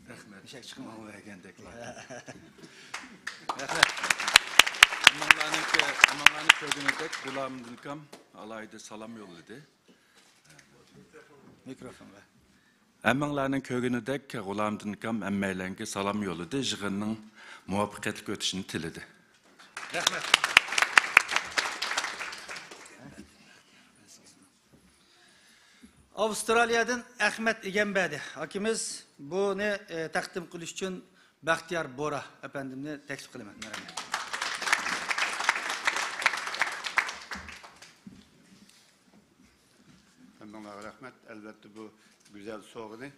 رەھمەت. ئېشەك چىقىمغا بەرگەندەك. رەھمەت. ھەممىڭلارنىڭ كۆ-، ھەممىڭلارنىڭ كۆرگىنىدەك، غۇلامىدىن ئاكام ئالاھىدە سالام يوللىدى. مىكروفون بەر. ھەممىڭلارنىڭ كۆرگىنىدەك، غۇلامىدىن ئاكام ھەممەيلەنگە سالام يوللىدى، يىغىننىڭ مۇۋەپپەقىيەتلىك ئۆتۈشىنى تىلىدى. رەھمەت. ئاۋسترالىيەدىن ئەخمەت ئىگەمبەردى ئاكىمىز بۇنى، ئە، تەقدىم قىلىش ئۈچۈن بەختىيار بورا ئەپەندىمنى تەكلىپ قىلىمەن. مەرھەمەت. ھەممىڭلارغا رەھمەت. ئەلۋەتتە، بۇ گۈزەل سوۋغىنى،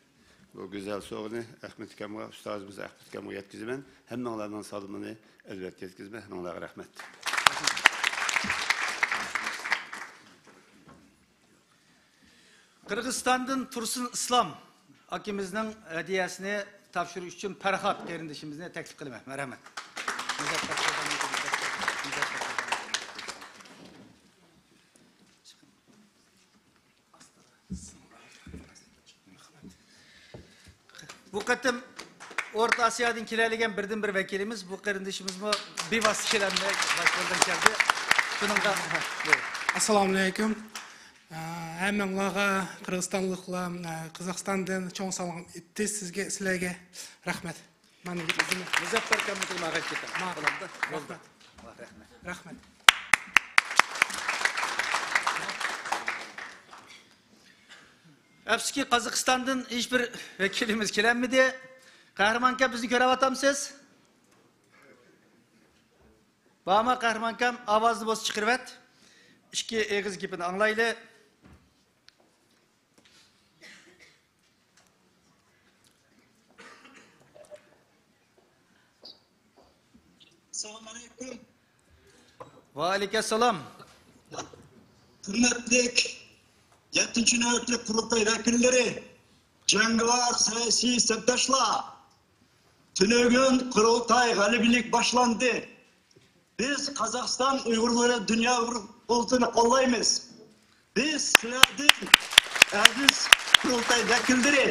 بۇ گۈزەل سوۋغىنى ئەخمەت ئاكامغا، ئۇستازىمىز ئەخمەت ئاكامغا يەتكۈزىمەن. ھەممىڭلارنىڭ سالىمىنى ئەلۋەتتە يەتكۈزىمەن. ھەممىڭلارغا رەھمەت. قىرغىزىستاندىن تۇرسۇن ئىسلام ئاكىمىزنىڭ ھەدىيەسىنى تاپشۇرۇش ئۈچۈن پەرھات قېرىندىشىمىزنى تەكلىپ قىلىمەن. مەرھەمەت. بۇ قېتىم ئورتا ئاسىيادىن كېلەلىگەن بىردىنبىر ۋەكىلىمىز، بۇ قېرىندىشىمىزمۇ بىۋاسىتە كېلەلمەي باشقىلىرىدىن كەلدى. شۇنىڭغا ئەسسالامۇ ئەلەيكۇم. ئە، ھەممىڭلارغا قىرغىزىستانلىقلار، ئە، قازاقىستاندىن چوڭ سالام ئېيتتى سىزگە، سىلەرگە رەھمەت. مانا ئۆزۈم. مۇزەپپەر كاممىتىگە ماڭغاچ كېتىڭ. ماڭغىن. بولدى. رەھمەت. رەھمەت. رەھمەت. ئەپسۇسكى، قازاقىستاندىن ھېچبىر ۋەكىلىمىز كېلەلمىدى. قەھرىمانكا، بىزنى كۆرۈۋاتامسىز؟ بارمۇ قەھرىمانكام؟ ئاۋازنى بولسا چىقىرىۋەت. ئىككى ئېغىز گېپىنى ئاڭلايلى. ئەسسالامۇ ئەلەيكۇم. ۋەئەلەيكۇم ئەسسالام. ھۆرمەتلىك يەتتىنچى نۆۋەتلىك قۇرۇلتاي ۋەكىللىرى، جەڭگىۋار سىياسىي سەپداشلار، تۈنۈگۈن قۇرۇلتاي غەلىبىلىك باشلاندى. بىز قازاقىستان ئۇيغۇرلىرى دۇنيا ئۇيغۇر قۇرۇلتىيىنى قوللايمىز. بىز سىلەردىن، ئەزىز قۇرۇلتاي ۋەكىللىرى،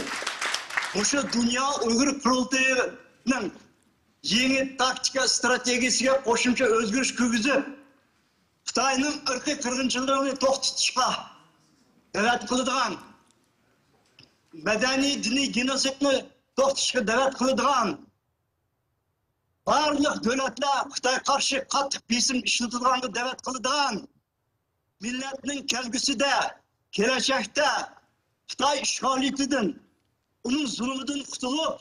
مۇشۇ دۇنيا ئۇيغۇر قۇرۇلتىيىنىڭ يېڭى تاكتىكا ئىستراتېگىيىسىگە قوشۇمچە ئۆزگىرىش كىرگۈزۈپ، خىتاينىڭ ئىرقىي قىرغىنچىلىقىنى توختىتىشقا دەۋەت قىلىدىغان، مەدەنىي، دىنىي گېنوسىدنى توختىتىشقا دەۋەت قىلىدىغان، بارلىق دۆلەتلەر خىتايغا قارشى قاتتىق بېسىم ئىشلىتىدىغانغا دەۋەت قىلىدىغان، مىللەتنىڭ كەلگۈسىدە، كېلەچەكتە خىتاي ئىشغالىيىتىدىن، ئۇنىڭ زۇلۇمىدىن قۇتۇلۇپ،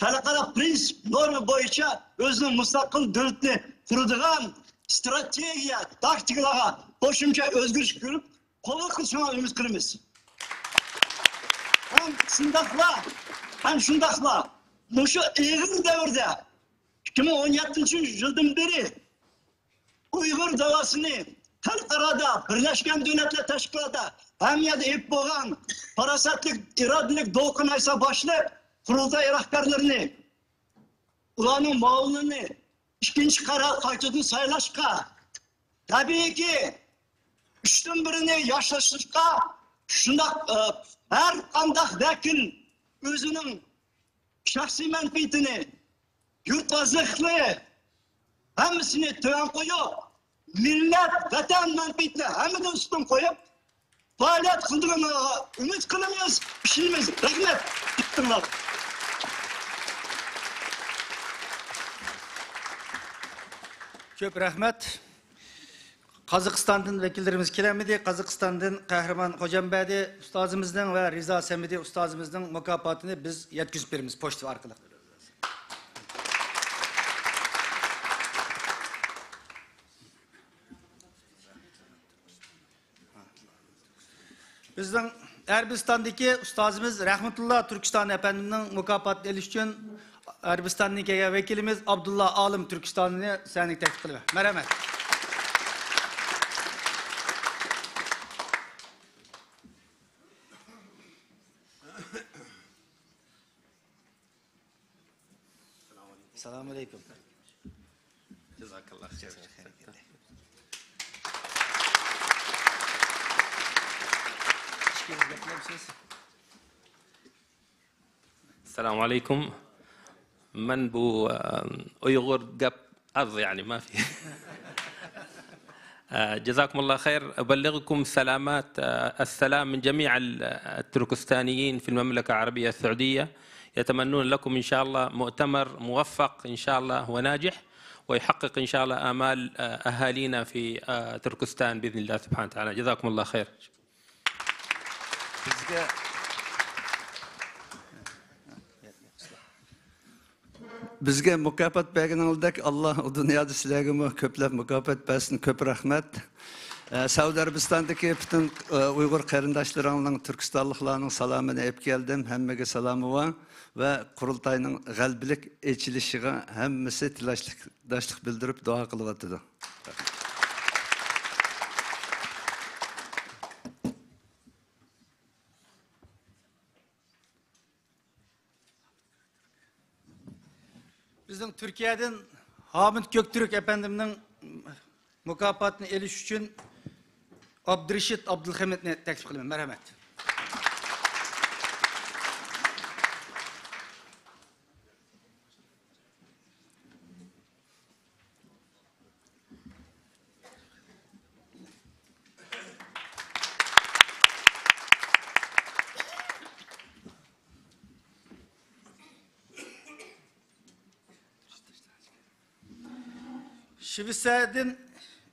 خەلقئارا پىرىنسىپ، نورما بويىچە ئۆزىنىڭ مۇستەقىل دۆلىتىنى قۇرىدىغان ئىستراتېگىيە، تاكتىكىلارغا قوشۇمچە ئۆزگىرىش كىرىپ، قوبۇل قىلىشىڭلارنى ئۈمىد قىلىمىز. ھەم شۇنداقلا، ھەم شۇنداقلا مۇشۇ ئېغىر دەۋردە، ئىككى مىڭ ئون يەتتىنچى يىلدىن بېرى ئۇيغۇر داۋاسىنى خەلقئارادا، بىرلەشكەن دۆلەتلەر تەشكىلاتىدا، ھەممە يەردە ئېلىپ بولغان پاراسەتلىك، ئىرادىلىك دولقۇن ئايسا باشلىق قۇرۇلتاي رەھبەرلىرىنى، ئۇلارنىڭ مۇئاۋىنلىرىنى ئىككىنچى قەرەل قايتىدىن سايلاشقا، تەبىئىيكى، ئۈچتىن بىرىنى ياشاشلىققا، شۇنداق، ئە، ھەر قانداق ۋەكىل ئۆزىنىڭ شەخسىي مەنپەئىتىنى، يۇرت ۋەزىيىتىنى، ھەممىسىنى تۆۋەن قويۇپ، مىللەت، ۋەتەن مەنپەئىتىنى ھەممىدىن ئۈستۈن قويۇپ، پائالىيەت قىلىدىغانلىقىغا ئۈمىد قىلىمىز، ئىشىنىمىز. رەھمەت. دىققىتىڭلار. كۆپ رەھمەت. قازاقىستاندىن ۋەكىللىرىمىز كېلەلمىدى. قازاقىستاندىن قەھرىمان خوجامبەردى ئۇستازىمىزنىڭ ۋە رىزا سەمىدى ئۇستازىمىزنىڭ مۇكاپاتىنى بىز يەتكۈزۈپ بېرىمىز پوچتا ئارقىلىق. بىزنىڭ ئەرەبىستاندىكى ئۇستازىمىز رەھمەتۇللا تۈركىستان ئەپەندىمنىڭ مۇكاپاتىنى ئېلىش ئۈچۈن ئەرەبىستاندىن كەلگەن ۋەكىلىمىز ئابدۇللا ئالىم تۈركىستاننى سەھنىگە تەكلىپ قىلىمەن. مەرھەمەت. سالام ئەلەيكۇم. جازاكاللا خەير. ئىككىڭىز گەپلەمسىز؟ السلام عليكم. من بو، آم، ئۇيغۇر گەپ ئاز، يعني، ما في. آه، جزاكم الله خير. أبلغكم سلامات، آه، السلام من جميع ال-، التركستانيين في المملكة العربية السعودية. يتمنون لكم إن شاء الله مؤتمر موفق إن شاء الله وناجح، ويحقق إن شاء الله آمال، آه، أهالينا في، آه، تركستان بإذن الله سبحانه وتعالى. جزاكم الله خير. بىزگە بىزگە مۇكاپات بەرگىنىڭىزدەك، ئاللا ئۇ دۇنيادا سىلەرگىمۇ كۆپلەپ مۇكاپات بەرسۇن. كۆپ رەھمەت. ئە، سەئۇدى ئەرەبىستاندىكى پۈتۈن، ئە، ئۇيغۇر قېرىنداشلىرىڭنىڭ، تۈركىستانلىقلارنىڭ سالامىنى ئېلىپ كەلدىم. ھەممىگە سالامى بار ۋە قۇرۇلتاينىڭ غەلىبىلىك ئېچىلىشىغا ھەممىسى تىلەكداشلىق بىلدۈرۈپ دۇئا قىلىۋاتىدۇ. بىزنىڭ تۈركىيەدىن ھامىد كۆكتۈرك ئەپەندىمنىڭ مۇكاپاتىنى ئېلىش ئۈچۈن ئابدۇرېشىت ئابدۇلخېمىدنى تەكلىپ قىلىمەن. مەرھەمەت. شىۋېتسىيەدىن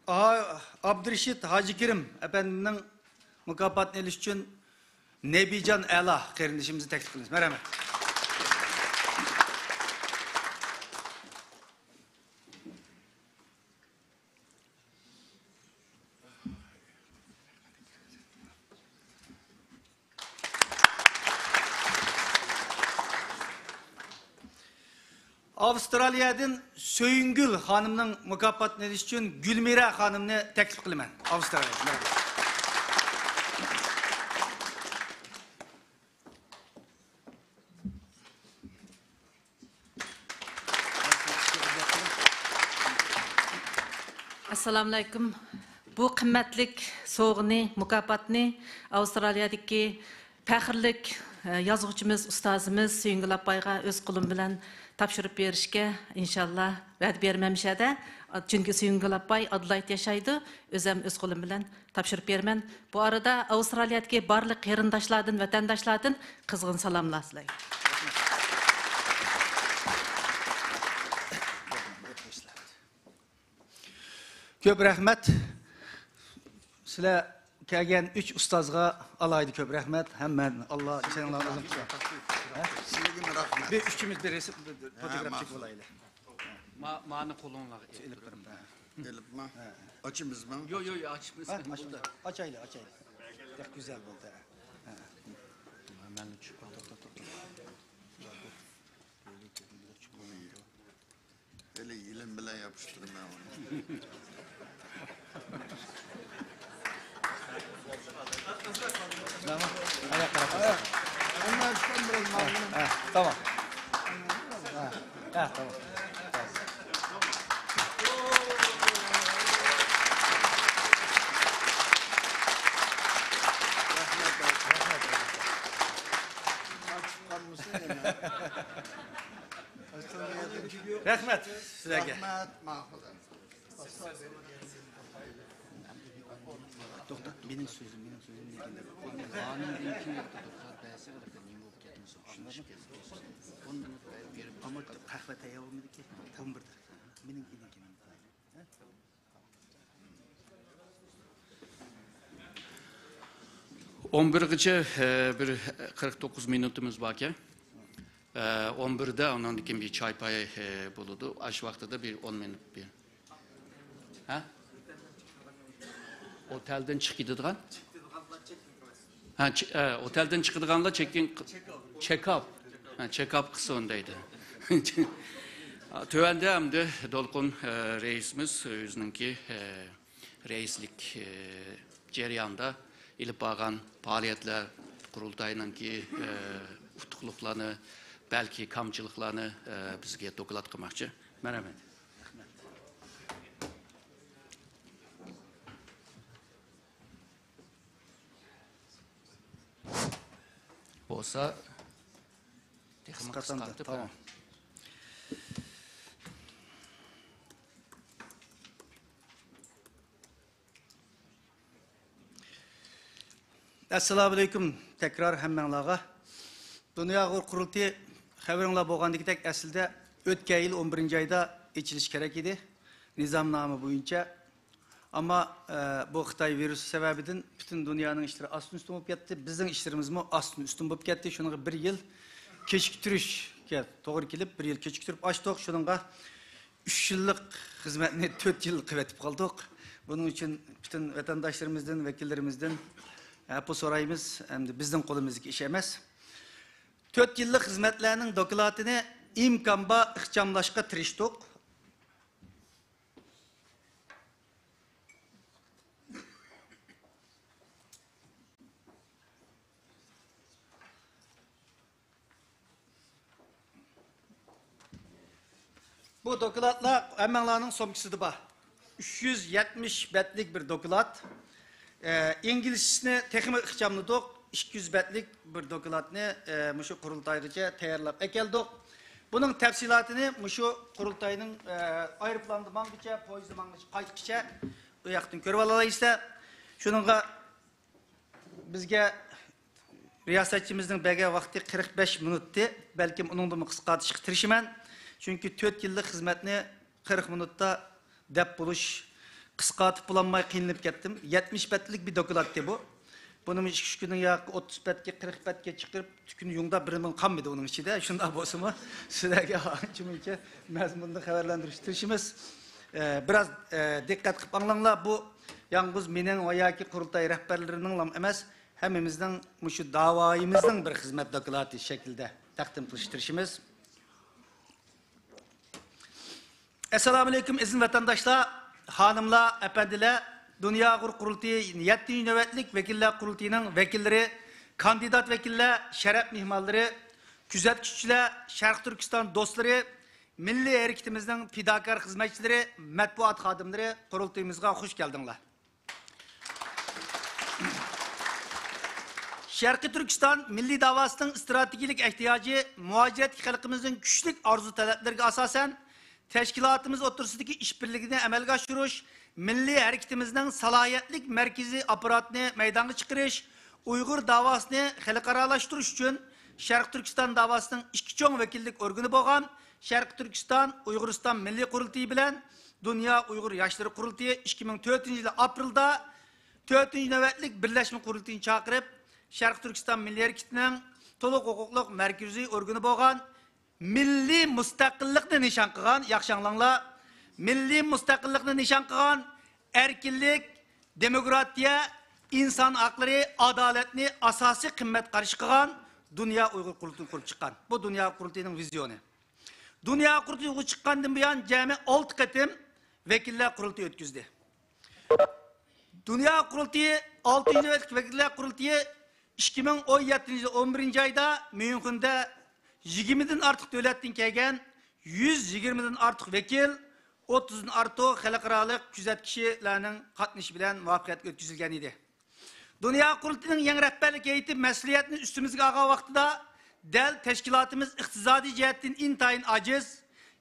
ئا-، ئابدۇرېشىت ھاجىكېرىم ئەپەندىمنىڭ مۇكاپاتىنى ئېلىش ئۈچۈن نەبىجان ئەلا قېرىندىشىمىزنى تەكلىپ قىلىمىز. مەرھەمەت. ئاۋسترالىيەدىن سۆيۈنگۈل خانىمنىڭ مۇكاپاتىنى ئېلىش ئۈچۈن گۈلمىرە خانىمنى تەكلىپ قىلىمەن. ئاۋسترالىيەدىن. ئەسسالامۇئەلەيكۇم. بۇ قىممەتلىك سوۋغىنى، مۇكاپاتنى ئاۋسترالىيەدىكى پەخىرلىك، ئە، يازغۇچىمىز، ئۇستازىمىز سۆيۈنگۈل ئاپايغا ئۆز قولۇم بىلەن تاپشۇرۇپ بېرىشكە، ئىنشاللا، ۋەدە بېرىمەن مۇشۇ يەردە. چۈنكى سۆيۈنگۈل ئاپاي ئادېلايد ياشايدۇ، ئۆزەم ئۆز قولۇم بىلەن تاپشۇرۇپ بېرىمەن. بۇ ئارىدا ئاۋسترالىيەدىكى بارلىق قېرىنداشلاردىن، ۋەتەنداشلاردىن قىزغىن سالاملار سىلەرگە. كۆپ رەھمەت. سىلەر كەلگەن ئۈچ ئۇستازغا ئالاھىدە كۆپ رەھمەت. ھەممە ئاللا ئىشەنگلار ئۇزۇن تۇرسۇن. ھە؟ سىلىگىمۇ رەھمەت. بىر ئۈچىمىز بىر رەسىم، بىر، بىر ھە، فوتوگرافچىك ماقۇل. بولايلى. ما-، مانى قولۇڭلارغا ئېلىپ بېرىڭ. ئېلىپما؟ ھە. ئاچىمىزمۇ؟ يو، يو، يو، ئاچىمىز. ھە، ئاچ-، ئاچايلى، ئاچايلى. بەك گۈزەل بولدى. ھە. مەن چۈشۈپ توختاپ، توختاپ، توختاپ. ھېلى يېلىم بىلەن ياپىشتۇرىمەن ئۇنى. تامام. ئاياق تەرەپ. ھە، تامام. ھە، ھە، تامام. رەھمەت سىلەرگە. رەھمەت، ماقۇل. توختا، مېنىڭ سۆزۈم، مېنىڭ سۆزۈم دېگەندە، قانۇندىن كېيىن توختاپ بەرسە، نېمە بولۇپ كەتمىسۇن، چۈشىنىشىپ كەتسۇن. ئون مىنۇت بەرىپ بېرىپ، ئەمما قەھۋە تەييار بولمىدىكى، ئون بىردە. مېنىڭكىدىن كېيىن. ئون بىرگىچە، ئە، بىر قىرىق توققۇز مىنۇتىمىز باركەن. ئە، ئون بىردە ئۇنىڭدىن كېيىن بىر چاي پاي، ئە، بولىدۇ. ئاشۇ ۋاقتىدا بىر ئون مىنۇت بىر. ھە؟ ئوتەلدىن چىقىپ كېتىدىغان؟ ھە، چ-، ئە، ئوتەلدىن چىقىدىغانلار چېكىن، چېك ئاپ. ھە، چېك ئاپ قىلسۇن دەيدۇ. تۆۋەندە ئەمدى دولقۇن، ئە، رەئىسىمىز ئۆزىنىڭكى، ئە، رەئىسلىك، ئە، جەريانىدا ئېلىپ بارغان پائالىيەتلەر، قۇرۇلتاينىڭكى، ئە، ئۇتۇقلۇقلارنى، بەلكى كامچىلىقلارنى، ئە، بىزگە دوكلات قىلماقچى. مەرھەمەت. بولسا، تېخىمۇ قىسقارتىپ، تامام. ئەسسالامۇئەلەيكۇم، تەكرار ھەممەڭلارغا. دۇنيا ئۇيغۇر قۇرۇلتىيى، خەۋىرىڭلار بولغاندىكىدەك، ئەسلىدە ئۆتكەن يىل ئون بىرىنچى ئايدا ئېچىلىشى كېرەك ئىدى، نىزامنامە بويىچە. ئەمما، ئە، بۇ خىتاي ۋىرۇسى سەۋەبىدىن پۈتۈن دۇنيانىڭ ئىشلىرى ئاستىن-ئۈستۈن بولۇپ كەتتى، بىزنىڭ ئىشلىرىمىزمۇ ئاستىن-ئۈستۈن بولۇپ كەتتى. شۇنىڭغا بىر يىل كېچىكتۈرۈشكە توغرا كېلىپ، بىر يىل كېچىكتۈرۈپ ئاچتۇق. شۇنىڭغا ئۈچ يىللىق خىزمەتنى تۆت يىل قىلىۋېتىپ قالدۇق. بۇنىڭ ئۈچۈن پۈتۈن ۋەتەنداشلىرىمىزدىن، ۋەكىللىرىمىزدىن ئەپۇ سورايمىز. ئەمدى بىزنىڭ قولىمىزدىكى ئىش ئەمەس. تۆت يىللىق خىزمەتلەرنىڭ دوكلاتىنى ئىمكان بار ئىخچاملاشقا تىرىشتۇق. بۇ دوكلاتلار ھەممەڭلارنىڭ سومكىسىدا بار. ئۈچ يۈز يەتمىش بەتلىك بىر دوكلات. ئە، ئىنگلىزچىسىنى تېخىمۇ ئىخچاملىدۇق. ئىككى يۈز بەتلىك بىر دوكلاتنى، ئە، مۇشۇ قۇرۇلتايغىچە تەييارلاپ ئەكەلدۇق. بۇنىڭ تەپسىلاتىنى مۇشۇ قۇرۇلتاينىڭ، ئە، ئايروپىلاندا ماڭغىچە، پويىزدا ماڭغىچە، قايتقىچە ئۇ ياقتىن كۆرۈۋالالايسىلەر. شۇنىڭغا بىزگە رىياسەتچىمىزنىڭ بەرگەن ۋاقتى قىرىق بەش مىنۇتتى. بەلكىم ئۇنىڭدىنمۇ قىسقارتىشقا تىرىشىمەن. چۈنكى تۆت يىللىق خىزمەتنى قىرىق مىنۇتتا دەپ بولۇش قىسقارتىپ بولالماي قىينىلىپ كەتتىم. يەتمىش بەتلىك بىر دوكلاتتى بۇ. بۇنىمۇ ئىككى ئۈچ كۈننىڭ ياقى ئوتتۇز بەتكە، قىرىق بەتكە چىقىرىپ، تۈكۈنى يۇڭدا بىرىمۇ قالمىدى ئۇنىڭ ئىچىدە. شۇنداق بولسىمۇ، سىلەرگە ئانچە-مۇنچە مەزمۇندا خەۋەرلەندۈرۈشكە تىرىشىمىز. ئە، بىراز، ئە، دىققەت قىلىپ ئاڭلاڭلار. بۇ يالغۇز مېنىڭ ۋە ياكى قۇرۇلتاي رەھبەرلىرىنىڭلا ئەمەس، ھەممىمىزنىڭ مۇشۇ داۋايىمىزنىڭ بىر خىزمەت دوكلاتى شەكلىدە تەقدىم قىلىشقا تىرىشىمىز. ئەسسالامۇئەلەيكۇم، ئەزىز ۋەتەنداشلار، خانىملار، ئەپەندىلەر! دۇنيا ئۇيغۇر قۇرۇلتىيى يەتتىنچى نۆۋەتلىك ۋەكىللەر قۇرۇلتىيىنىڭ ۋەكىللىرى، كاندىدات ۋەكىللەر، شەرەپ مېھمانلىرى، كۆزەتكۈچىلەر، شەرقىي تۈركىستان دوستلىرى، مىللىي ھەرىكىتىمىزنىڭ پىداكار خىزمەتچىلىرى، مەتبۇئات خادىملىرى، قۇرۇلتىيىمىزغا خۇش كەلدىڭلار. شەرقىي تۈركىستان مىللىي داۋاسىنىڭ ئىستراتېگىيەلىك ئەھتىياجى مۇھاجىرەتتىكى خەلقىمىزنىڭ كۈچلۈك ئارزۇ تەلەپلىرىگە ئاساسەن، تەشكىلاتىمىز ئوتتۇرىسىدىكى ئىشبىرلىكىنى ئەمەلگە ئاشۇرۇش، مىللىي ھەرىكىتىمىزنىڭ سالاھىيەتلىك مەركىزىي ئاپپاراتىنى مەيدانغا چىقىرىش، ئۇيغۇر داۋاسىنى خەلقئارالاشتۇرۇش ئۈچۈن شەرقىي تۈركىستان داۋاسىنىڭ ئىككى چوڭ ۋەكىللىك ئورگىنى بولغان شەرقىي تۈركىستان ئۇيغۇرىستان مىللىي قۇرۇلتىيى بىلەن دۇنيا ئۇيغۇر ياشلىرى قۇرۇلتىيى ئىككى مىڭ تۆتىنچى يىلى ئاپرېلدا تۆتىنچى نۆۋەتلىك بىرلەشمە قۇرۇلتىيىنى چاقىرىپ، شەرقىي تۈركىستان مىللىي ھەرىكىتىنىڭ تولۇق ھوقۇقلۇق مەركىزىي ئورگىنى بولغان مىللىي مۇستەقىللىقنى نىشان قىلغان، ياخشى ئاڭلاڭلار، مىللىي مۇستەقىللىقنى نىشان قىلغان، ئەركىنلىك، دېموكراتىيە، ئىنسان ھەقلىرى، ئادالەتنى ئاساسىي قىممەت قارىشى قىلغان دۇنيا ئۇيغۇر قۇرۇلتىيىنى قۇرۇپ چىققان. بۇ دۇنيا قۇرۇلتىيىنىڭ ۋىزىيونى. دۇنيا قۇرۇلتىيى يولغا چىققاندىن بۇيان جەمئىي ئالتە قېتىم ۋەكىللەر قۇرۇلتىيى ئۆتكۈزدى. دۇنيا قۇرۇلتىيى، ئالتىنچى نۆۋەتلىك ۋەكىللەر قۇرۇلتىيى ئىككى مىڭ ئون يەتتىنچى يىل ئون بىرىنچى ئايدا ميۇنخېندا يىگىرمىدىن ئارتۇق دۆلەتتىن كەلگەن يۈز يىگىرمىدىن ئارتۇق ۋەكىل، ئوتتۇزدىن ئارتۇق خەلقئارالىق كۆزەتكۈچىلەرنىڭ قاتنىشى بىلەن مۇۋەپپەقىيەتلىك ئۆتكۈزۈلگەن ئىدى. دۇنيا قۇرۇلتىيىنىڭ يېڭى رەھبەرلىك ھەيئىتى مەسئۇلىيەتنى ئۈستىمىزگە ئالغان ۋاقتىدا، دەل تەشكىلاتىمىز ئىقتىسادىي جەھەتتىن ئىنتايىن ئاجىز،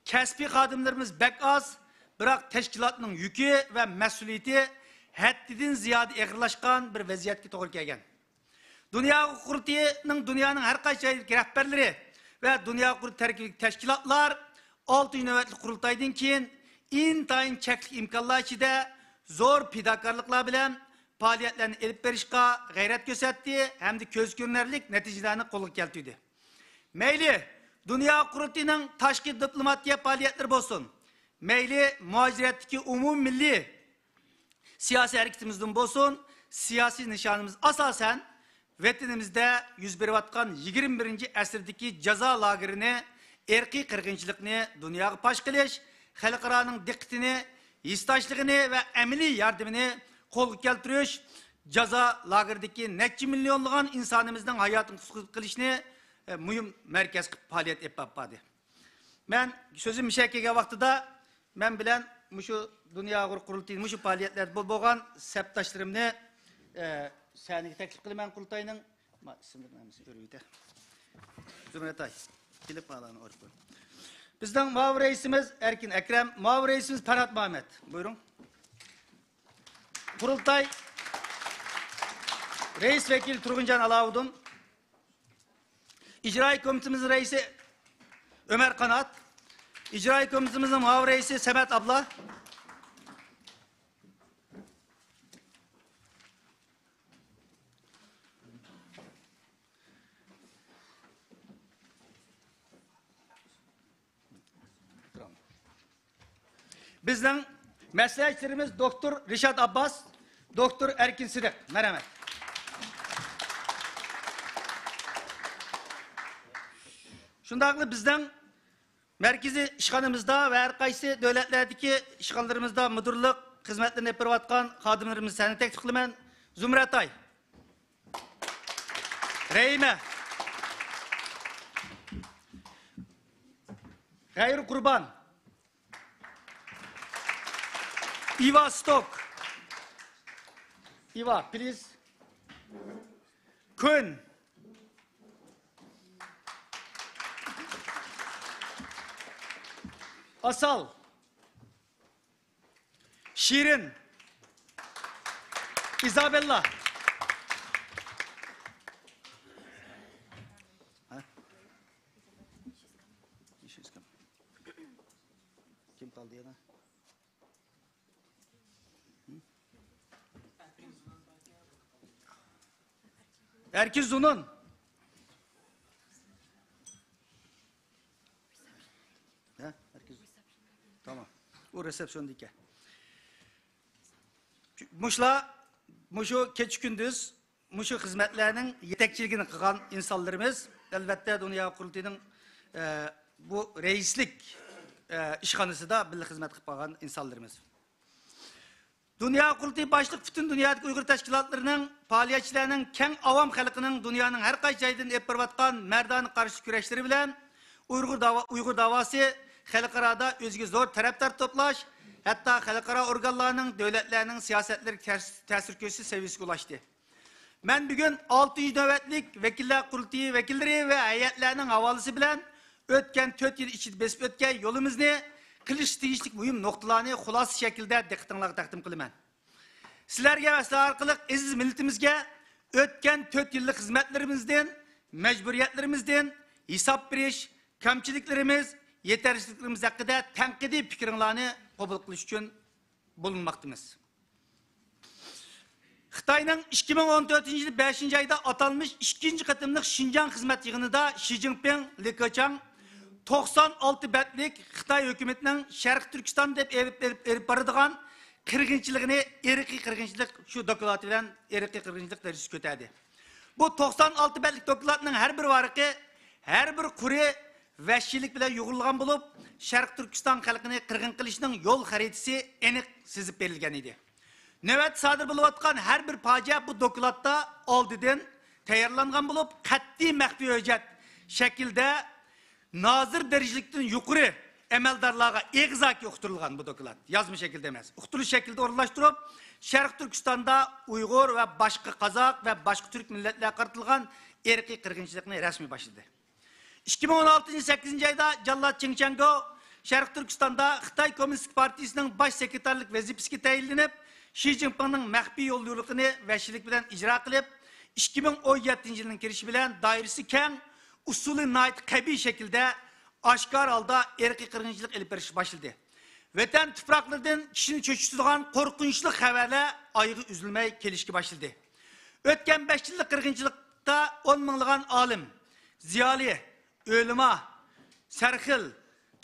كەسپىي خادىملىرىمىز بەك ئاز، بىراق تەشكىلاتنىڭ يۈكى ۋە مەسئۇلىيىتى ھەددىدىن زىيادە ئېغىرلاشقان بىر ۋەزىيەتكە توغرا كەلگەن. دۇنيا قۇرۇلتىيىنىڭ، دۇنيانىڭ ھەر قايسى جايىدىكى رەھبەرلىرى ۋە دۇنيا قۇرۇلتىيى تەركىبىدىكى تەشكىلاتلار ئالتىنچى نۆۋەتلىك قۇرۇلتايدىن كېيىن ئىنتايىن چەكلىك ئىمكانلار ئىچىدە زور پىداكارلىقلار بىلەن پائالىيەتلەرنى ئېلىپ بېرىشقا غەيرەت كۆرسەتتى ھەمدە كۆز كۆرۈنەرلىك نەتىجىلەرنى قولغا كەلتۈردى. مەيلى دۇنيا قۇرۇلتىيىنىڭ تاشقى دىپلوماتىيە پائالىيەتلىرى بولسۇن، مەيلى مۇھاجىرەتتىكى ئومۇممىللىي سىياسىي ھەرىكىتىمىزدىن بولسۇن، سىياسىي نىشانىمىز ئاساسەن ۋەتىنىمىزدە يۈز بېرىۋاتقان يىگىرمە بىرىنچى ئەسىردىكى جازا لاگېرىنى، ئىرقىي قىرغىنچىلىقنى دۇنياغا پاش قىلىش، خەلقئارانىڭ دىققىتىنى، ھېسداشلىقىنى ۋە ئەمەلىي ياردىمىنى قولغا كەلتۈرۈش، جازا لاگېرىدىكى نەچچە مىليونلىغان ئىنسانىمىزنىڭ ھاياتىنى قۇتقۇزۇپ قېلىشنى، ئە، مۇھىم مەركەز قىلىپ پائالىيەت ئېلىپ بارىدۇ. مەن سۆزۈم مۇشۇ يەرگە كەلگەن ۋاقتىدا مەن بىلەن مۇشۇ دۇنيا ئۇيغۇر قۇرۇلتىيى مۇشۇ پائالىيەتلەردە بول-، بولغان سەپداشلىرىمنى، ئە، سەھنىگە تەكلىپ قىلىمەن، قۇرۇلتاينىڭ، ما، ئىسىملىرىنى ھەممىسىنى ئۆرۈۋېتە. زۇمرەتئاي، كېلىپ مالارنى ئۆرۈپ قوي. بىزنىڭ مۇئاۋىن رەئىسىمىز ئەركىن ئەكرەم، مۇئاۋىن رەئىسىمىز پەرھات مۇھەممەد. بۇيرۇڭ. قۇرۇلتاي رەئىس ۋەكىلى تۇرغۇنجان ئالاۋۇدۇن. ئىجرائىي كومىتېتىمىزنىڭ رەئىسى ئۆمەر قانات، ئىجرائىي كومىتېتىمىزنىڭ مۇئاۋىن رەئىسى سەمەت ئابلا. بىزنىڭ مەسلىھەتچىلىرىمىز دوكتور رىشات ئابباس، دوكتور ئەركىن سىدىق. مەرھەمەت. شۇنداقلا بىزنىڭ مەركىزىي ئىشخانىمىزدا ۋە ھەر قايسى دۆلەتلەردىكى ئىشخانىلىرىمىزدا مۇدىرلىق خىزمەتلىرىنى ئېلىپ بېرىۋاتقان خادىملىرىمىزنى سەھنىگە تەكلىپ قىلىمەن. زۇمرەتئاي، رەھىمە، غەيرۇ قۇربان، ئىۋا ستوك. ئىۋا، پلىز. كۈن. ئاسال. شېرىن. ئىزابېللا. ھە؟ كىم قالدى يەنە؟ ئەركىن زۇنۇن. ھە؟ ئەركىن زۇنۇن. تامام. ئۇ رېسېپسىيوندا ئىكەن. مۇشۇلار، مۇشۇ كېچە كۈندۈز مۇشۇ خىزمەتلەرنىڭ يېتەكچىلىكىنى قىلغان ئىنسانلىرىمىز، ئەلۋەتتە، دۇنيا قۇرۇلتىيىنىڭ، ئە، بۇ رەئىسلىك، ئە، ئىشخانىسىدا بىللە خىزمەت قىلىپ قالغان ئىنسانلىرىمىز. دۇنيا قۇرۇلتىيى باشلىق پۈتۈن دۇنيادىكى ئۇيغۇر تەشكىلاتلىرىنىڭ، پائالىيەتچىلەرنىڭ، كەڭ ئاۋام خەلقىنىڭ دۇنيانىڭ ھەر قايسى جايىدىن ئېلىپ بېرىۋاتقان مەردانە قارشى كۈرەشلىرى بىلەن ئۇيغۇر داۋا-، ئۇيغۇر داۋاسى خەلقئارادا ئۆزىگە زور تەرەپدار توپلاش، ھەتتا خەلقئارا ئورگانلارنىڭ، دۆلەتلەرنىڭ سىياسەتلىرىگە تەس-، تەسىر كۆرسىتىش سەۋىيەسىگە ئۇلاشتى. مەن بۈگۈن ئالتىنچى نۆۋەتلىك ۋەكىللەر قۇرۇلتىيى ۋەكىللىرى ۋە ھەيئەتلەرنىڭ ھاۋالىسى بىلەن ئۆتكەن تۆت يىل ئىچىدە بېسىپ ئۆتكەن يولىمىزنى قىلىشقا تېگىشلىك مۇھىم نۇقتىلارنى خۇلاسە شەكلىدە دىققىتىڭلارغا تەقدىم قىلىمەن. سىلەرگە ۋە سىلەر ئارقىلىق ئەزىز مىللىتىمىزگە ئۆتكەن تۆت يىللىق خىزمەتلىرىمىزدىن، مەجبۇرىيەتلىرىمىزدىن ھېساب بېرىش، كەمچىلىكلىرىمىز، يېتەرسىزلىكلىرىمىز ھەققىدە تەنقىدىي پىكرىڭلارنى قوبۇل قىلىش ئۈچۈن بولۇنماقتىمىز. خىتاينىڭ ئىككى مىڭ ئون تۆتىنچى يىلى بەشىنچى ئايدا ئاتالمىش ئىككىنچى قېتىملىق شىنجاڭ خىزمەت يىغىنىدا شى جىنپىڭ، لى كېچياڭ توقسان ئالتە بەتلىك خىتاي ھۆكۈمىتىنىڭ شەرقىي تۈركىستان دەپ ئېلىپ، ئېلىپ، ئېلىپ بارىدىغان قىرغىنچىلىقىنى ئىرقىي قىرغىنچىلىق، شۇ دوكلاتى بىلەن ئىرقىي قىرغىنچىلىق دەرىجىسىگە كۆتەردى. بۇ توقسان ئالتە بەتلىك دوكلاتنىڭ ھەر بىر ۋارىقى، ھەر بىر قۇرى ۋەھشىيلىك بىلەن يۇغۇرۇلغان بولۇپ، شەرقىي تۈركىستان خەلقىنى قىرغىن قىلىشنىڭ يول خەرىتىسى ئېنىق سىزىپ بېرىلگەن ئىدى. نۆۋەتتە سادىر بولۇۋاتقان ھەر بىر پاجىئە بۇ دوكلاتتا ئالدىدىن تەييارلانغان بولۇپ، قەتئىي مەخپىي ھۆججەت شەكلىدە نازىر دەرىجىلىكتىن يۇقىرى ئەمەلدارلارغا ئېغىزاكى ئۇقتۇرۇلغان بۇ دوكلات. يازما شەكىلدە ئەمەس، ئۇقتۇرۇش شەكلىدە ئورۇنلاشتۇرۇپ، شەرقىي تۈركىستاندا ئۇيغۇر ۋە باشقا قازاق ۋە باشقا تۈرك مىللەتلەرگە قارىتىلغان ئىرقىي قىرغىنچىلىقنى رەسمىي باشلىدى. ئىككى مىڭ ئون ئالتىنچى يىل سەككىزىنچى ئايدا جاللات چېڭ چياڭگو شەرقىي تۈركىستاندا خىتاي كوممۇنىستىك پارتىيىسىنىڭ باش سېكرېتارلىق ۋەزىپىسىگە تەيىنلىنىپ، شى جىنپىڭنىڭ مەخپىي يوليورۇقىنى ۋەھشىيلىك بىلەن ئىجرا قىلىپ، ئىككى مىڭ ئون يەتتىنچى يىلنىڭ كىرىشى بىلەن دائىرىسى كەڭ، ئۇسۇلى ناھايىتى قەبىھ شەكىلدە ئاشكارا ھالدا ئىرقىي قىرغىنچىلىق ئېلىپ بېرىشكە باشلىدى. ۋەتەن تۇپراقلىرىدىن كىشىنى چۆچۈتىدىغان قورقۇنچلۇق خەۋەرلەر ئايىغى ئۈزۈلمەي كېلىشكە باشلىدى. ئۆتكەن بەش يىللىق قىرغىنچىلىقتا ئون مىڭلىغان ئالىم، زىيالىي، ئۆلىما، سەرخىل،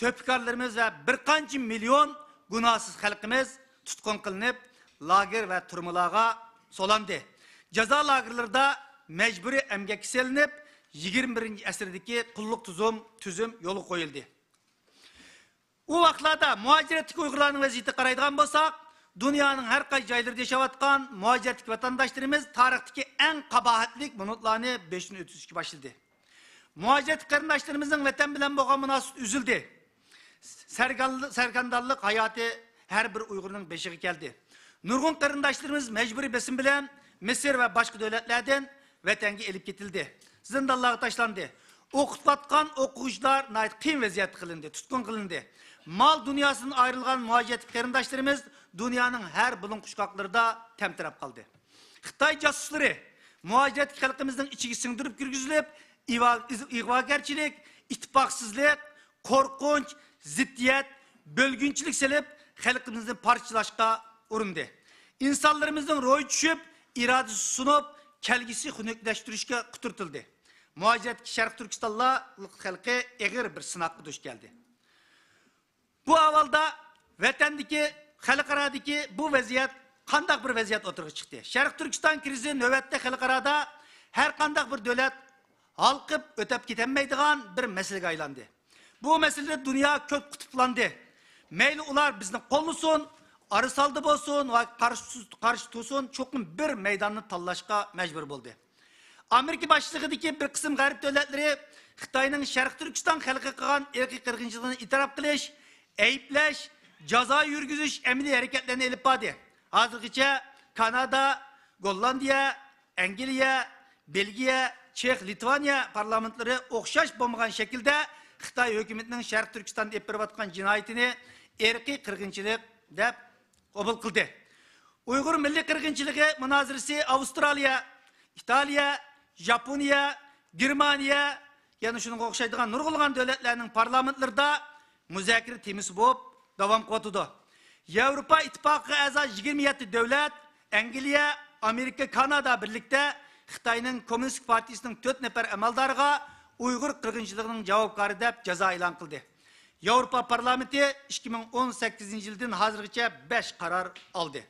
تۆھپىكارلىرىمىز ۋە بىر قانچە مىليون گۇناھسىز خەلقىمىز تۇتقۇن قىلىنىپ، لاگېر ۋە تۈرمىلارغا سولاندى. جازا لاگېرلىرىدا مەجبۇرىي ئەمگەككە سېلىنىپ، يىگىرمە بىرىنچى ئەسىردىكى قۇللۇق تۈزۈم، تۈزۈم يولغا قويۇلدى. ئۇ ۋاقىتلاردا مۇھاجىرەتتىكى ئۇيغۇرلارنىڭ ۋەزىيىتىگە قارايدىغان بولساق، دۇنيانىڭ ھەر قايسى جايلىرىدا ياشاۋاتقان مۇھاجىرەتتىكى ۋەتەنداشلىرىمىز تارىختىكى ئەڭ قاباھەتلىك مىنۇتلارنى بېشىدىن ئۆتكۈزۈشكە باشلىدى. مۇھاجىرەتتىكى قېرىنداشلىرىمىزنىڭ ۋەتەن بىلەن بولغان مۇناسىۋىتى ئۈزۈلدى. سەرگەل-، سەرگەردانلىق ھاياتى ھەر بىر ئۇيغۇرنىڭ بېشىغا كەلدى. نۇرغۇن قېرىنداشلىرىمىز مەجبۇرىي بېسىم بىلەن مىسىر ۋە باشقا دۆلەتلەردىن ۋەتەنگە ئېلىپ كېتىلدى، زىندانلارغا تاشلاندى. ئوقۇتۇۋاتقان ئوقۇغۇچىلار ناھايىتى قىيىن ۋەزىيەتتە قىلىندى، تۇتقۇن قىلىندى. مال دۇنياسىدىن ئايرىلغان مۇھاجىرەتتىكى قېرىنداشلىرىمىز دۇنيانىڭ ھەر بۇلۇڭ قۇچقاقلىرىدا تەمتىرەپ قالدى. خىتاي جاسۇسلىرى مۇھاجىرەتتىكى خەلقىمىزنىڭ ئىچىگە سىڭدۈرۈپ كىرگۈزۈلۈپ، ئىغۋا-، ئىغۋاگەرچىلىك، ئىتتىپاقسىزلىق، قورقۇنچ، زىددىيەت، بۆلگۈنچىلىك سېلىپ، خەلقىمىزنى پارچىلاشقا ئۇرۇندى. ئىنسانلىرىمىزنىڭ روھى چۈشۈپ، ئىرادىسى سۇنۇپ، كەلگۈسى خۇنۈكلەشتۈرۈشكە قۇترىتىلدى. مۇھاجىرەتتىكى شەرقىي تۈركىستانلار خەلقى ئېغىر بىر سىناققا دۇچ كەلدى. بۇ ئەھۋالدا ۋەتەندىكى، خەلقئارادىكى بۇ ۋەزىيەت قانداق بىر ۋەزىيەت ئوتتۇرىغا چىقتى؟ شەرقىي تۈركىستان كرىزىسى نۆۋەتتە خەلقئارادا ھەر قانداق بىر دۆلەت ھالقىپ ئۆتەپ كېتەلمەيدىغان بىر مەسىلىگە ئايلاندى. بۇ مەسىلىدە دۇنيا كۆپ قۇتۇپلاندى. مەيلى ئۇلار بىزنى قوللىسۇن، ئارىسالدى بولسۇن ۋە قارشى، قارشى تۇرسۇن، چوقۇم بىر مەيداننى تاللاشقا مەجبۇر بولدى. ئامېرىكا باشچىلىقىدىكى بىر قىسىم غەرب دۆلەتلىرى خىتاينىڭ شەرقىي تۈركىستان خەلقىگە قىلغان ئىرقىي قىرغىنچىلىقىنى ئېتىراپ قىلىش، ئەيىبلەش، جازا يۈرگۈزۈش ئەمەلىي ھەرىكەتلىرىنى ئېلىپ باردى. ھازىرغىچە كانادا، گوللاندىيە، ئەنگلىيە، بېلگىيە، چېخ، لىتۋانىيە پارلامېنتلىرى ئوخشاش بولمىغان شەكىلدە خىتاي ھۆكۈمىتىنىڭ شەرقىي تۈركىستاندا ئېلىپ بېرىۋاتقان جىنايىتىنى ئىرقىي قىرغىنچىلىق دەپ قوبۇل قىلدى. ئۇيغۇر مىللىي قىرغىنچىلىقى مۇنازىرىسى ئاۋسترالىيە، ئىتالىيە، ژاپونىيە، گېرمانىيە، يەنە شۇنىڭغا ئوخشايدىغان نۇرغۇنلىغان دۆلەتلەرنىڭ پارلامېنتلىرىدا مۇزاكىرە تېمىسى بولۇپ داۋام قىلىۋاتىدۇ. ياۋروپا ئىتتىپاقىغا ئەزا يىگىرمە يەتتە دۆلەت، ئەنگلىيە، ئامېرىكا، كانادا بىرلىكتە خىتاينىڭ كوممۇنىستىك پارتىيىسىنىڭ تۆت نەپەر ئەمەلدارىغا ئۇيغۇر قىرغىنچىلىقىنىڭ جاۋابكارى دەپ جازا ئېلان قىلدى. ياۋروپا پارلامېنتى ئىككى مىڭ ئون سەككىزىنچى يىلدىن ھازىرغىچە بەش قارار ئالدى.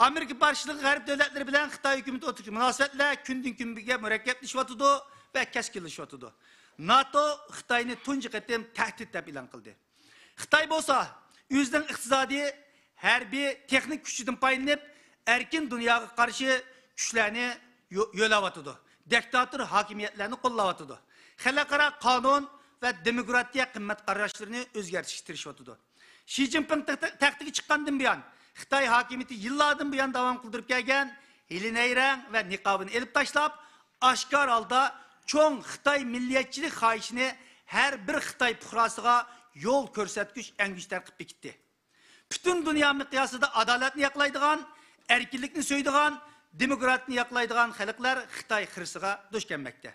ئامېرىكا باشچىلىقى غەرب دۆلەتلىرى بىلەن خىتاي ھۆكۈمىتى ئوتتۇرىدىكى مۇناسىۋەتلەر كۈندىن كۈنگە مۇرەككەپلىشىۋاتىدۇ ۋە كەسكىنلىشىۋاتىدۇ. ناتو خىتاينى تۇنجى قېتىم تەھدىت دەپ ئېلان قىلدى. خىتاي بولسا ئۆزىنىڭ ئىقتىسادىي، ھەربىي، تېخنىك كۈچىدىن پايدىلىنىپ، ئەركىن دۇنياغا قارشى كۈچلەرنى يو-، يۆلەۋاتىدۇ. دىكتاتور ھاكىمىيەتلەرنى قوللاۋاتىدۇ. خەلقئارا قانۇن ۋە دېموكراتىيە قىممەت قاراشلىرىنى ئۆزگەرتىشكە تىرىشىۋاتىدۇ. شى جىنپىڭ تەخت-، تەختىگە چىققاندىن بۇيان، خىتاي ھاكىمىيىتى يىللاردىن بۇيان داۋام قىلدۇرۇپ كەلگەن ھىيلە نەيرەڭ ۋە نىقابىنى ئېلىپ تاشلاپ، ئاشكارا ھالدا چوڭ خىتاي مىللىيەتچىلىك خاھىشىنى ھەر بىر خىتاي پۇقراسىغا يول كۆرسەتكۈچ ئەڭگۈشتەر قىلىپ بېكىتتى. پۈتۈن دۇنيا مىقياسىدا ئادالەتنى ياقلايدىغان، ئەركىنلىكنى سۆيىدىغان، دېموكراتىيىنى ياقلايدىغان خەلقلەر خىتاي خىرىسىغا دۇچ كەلمەكتە.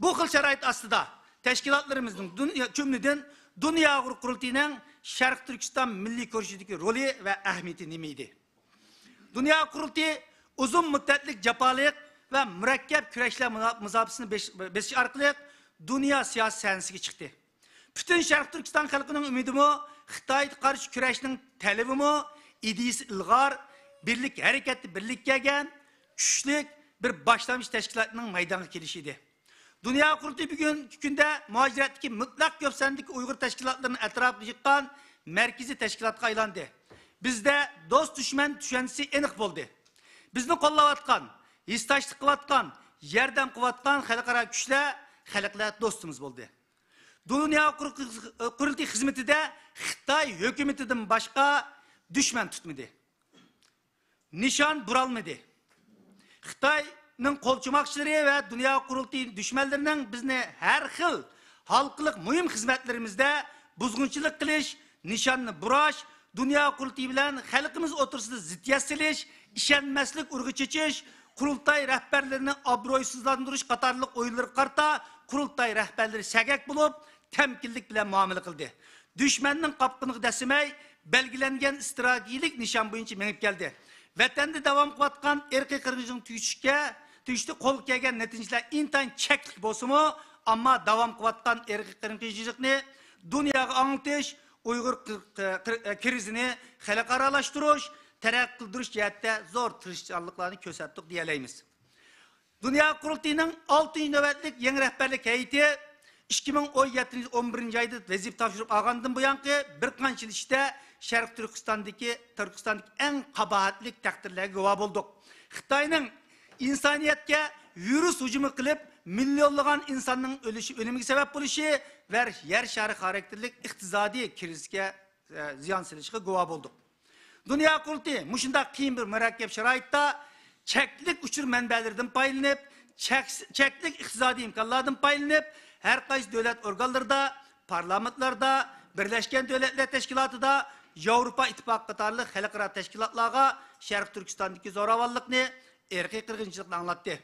بۇ خىل شارائىت ئاستىدا تەشكىلاتلىرىمىزنىڭ، دۇنيا، جۈملىدىن دۇنيا ئۇيغۇر قۇرۇلتىيىنىڭ شەرقىي تۈركىستان مىللىي كۈرىشىدىكى رولى ۋە ئەھمىيىتى نېمە ئىدى؟ دۇنيا قۇرۇلتىيى ئۇزۇن مۇددەتلىك جاپالىق ۋە مۇرەككەپ كۈرەشلەر مۇنا-، مۇزاپىسىنى بېش-، بېسىش ئارقىلىق دۇنيا سىياسىي سەھنىسىگە چىقتى. پۈتۈن شەرقىي تۈركىستان خەلقىنىڭ ئۈمىدىمۇ، خىتايغا قارشى كۈرەشنىڭ تەلىپىمۇ، ئىدىيىسى ئىلغار، بىرلىك ھەرىكەتتە بىرلىككە كەلگەن، كۈچلۈك بىر باشلامچى تەشكىلاتنىڭ مەيدانغا كېلىشى ئىدى. دۇنيا قۇرۇلتىيى بۈگۈنكى كۈندە مۇھاجىرەتتىكى مۇتلەق كۆپ ساندىكى ئۇيغۇر تەشكىلاتلىرىنى ئەتراپىغا يىغقان مەركىزىي تەشكىلاتقا ئايلاندى. بىزدە دوست دۈشمەن چۈشەنچىسى ئېنىق بولدى. بىزنى قوللاۋاتقان، ھېسداشلىق قىلىۋاتقان، ياردەم قىلىۋاتقان خەلقئارا كۈچلەر، خەلقلەر دوستىمىز بولدى. دۇنيا قۇر-، قۇرۇلتىيى خىزمىتىدە خىتاي ھۆكۈمىتىدىن باشقا دۈشمەن تۇتمىدى. نىشان بۇرالمىدى. خىتاينىڭ قولچوماقچىلىرى ۋە دۇنيا قۇرۇلتىيى دۈشمەنلىرىنىڭ بىزنى ھەر خىل ھالقىلىق مۇھىم خىزمەتلىرىمىزدە بۇزغۇنچىلىق قىلىش، نىشاننى بۇراش، دۇنيا قۇرۇلتىيى بىلەن خەلقىمىز ئوتتۇرىسىدا زىددىيەت سېلىش، ئىشەنمەسلىك ئۇرىقى چېچىش، قۇرۇلتاي رەھبەرلىرىنى ئابرويسىزلاندۇرۇش قاتارلىق ئويۇنلىرىغا قارىتا قۇرۇلتاي رەھبەرلىرى سەگەك بولۇپ، تەمكىنلىك بىلەن مۇئامىلە قىلدى. دۈشمەننىڭ قاپىقىنىغا دەسسىمەي، بەلگىلەنگەن ئىستراتېگىيىلىك نىشان بويىچە مېڭىپ كەلدى. ۋەتەندە داۋام قىلىۋاتقان ئىرقىي قىرغىنچىلىقنى تۈگىتىشكە، تۈگىتىشتە قولغا كەلگەن نەتىجىلەر ئىنتايىن چەكلىك بولسىمۇ، ئەمما داۋام قىلىۋاتقان ئىرقىي قىرغىنچىلىقنى دۇنياغا ئاڭلىتىش، ئۇيغۇر قىر-، قىر-، قىر-، كىرىزىنى خەلقئارالاشتۇرۇش، تەرەققىي قىلدۇرۇش جەھەتتە زور تىرىشچانلىقلارنى كۆرسەتتۇق دېيەلەيمىز. دۇنيا قۇرۇلتىيىنىڭ ئالتىنچى نۆۋەتلىك يېڭى رەھبەرلىك ھەيئىتى ئىككى مىڭ ئون يەتتىنچى يىل ئون بىرىنچى ئايدا ۋەزىپە تاپشۇرۇپ ئالغاندىن بۇيانقى بىر قانچە يىل ئىچىدە شەرقىي تۈركىستاندىكى، تۈركىستاندىكى ئەڭ قاباھەتلىك تەقدىرلەرگە گۇۋاھ بولدۇق. خىتاينىڭ ئىنسانىيەتكە ۋىرۇس ھۇجۇمى قىلىپ، مىليونلىغان ئىنساننىڭ ئۆلۈشى، ئۆلۈمىگە سەۋەب بولۇشى ۋە يەر شارى خاراكتېرلىك ئىقتىسادىي كىرىزىسكە، ئە، زىيان سېلىشىغا گۇۋاھ بولدۇق. دۇنيا قۇرۇلتىيى مۇشۇنداق قىيىن بىر مۇرەككەپ شارائىتتا چەكلىك ئۇچۇر مەنبەلىرىدىن پايدىلىنىپ، چەك-، چەكلىك ئىقتىسادىي ئىمكانلاردىن پايدىلىنىپ، ھەر قايسى دۆلەت ئورگانلىرىدا، پارلامېنتلاردا، بىرلەشكەن دۆلەتلەر تەشكىلاتىدا، ياۋروپا ئىتتىپاقى قاتارلىق خەلقئارا تەشكىلاتلارغا شەرقىي تۈركىستاندىكى زوراۋانلىقنى، ئىرقىي قىرغىنچىلىقنى ئاڭلاتتى.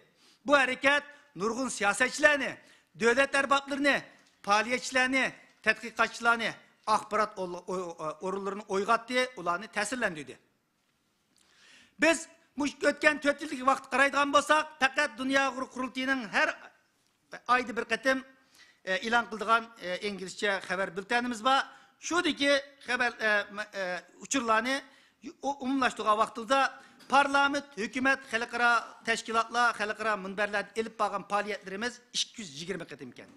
بۇ ھەرىكەت نۇرغۇن سىياسەتچىلەرنى، دۆلەت ئەربابلىرىنى، پائالىيەتچىلەرنى، تەتقىقاتچىلارنى، ئاخبارات ئول-، ئو-، ئو-، ئورۇنلىرىنى ئويغاتتى، ئۇلارنى تەسىرلەندۈردى. بىز مۇشۇ ئۆتكەن تۆت يىلدىكى ۋاقىتقا قارايدىغان بولساق، پەقەت دۇنيا قۇرۇلتىيىنىڭ ھەر ئايدا بىر قېتىم، ئە، ئېلان قىلىدىغان، ئە، ئىنگلىزچە خەۋەر بۈلتەنىمىز بار. شۇدىكى خەۋەر، ئە، مە-، ئە، ئۇچۇرلارنى ئۇ-، ئومۇملاشتۇرغان ۋاقتىمىزدا پارلامېنت، ھۆكۈمەت، خەلقئارا تەشكىلاتلار، خەلقئارا مۇنبەرلەردە ئېلىپ بارغان پائالىيەتلىرىمىز ئىككى يۈز يىگىرمە قېتىم ئىكەن.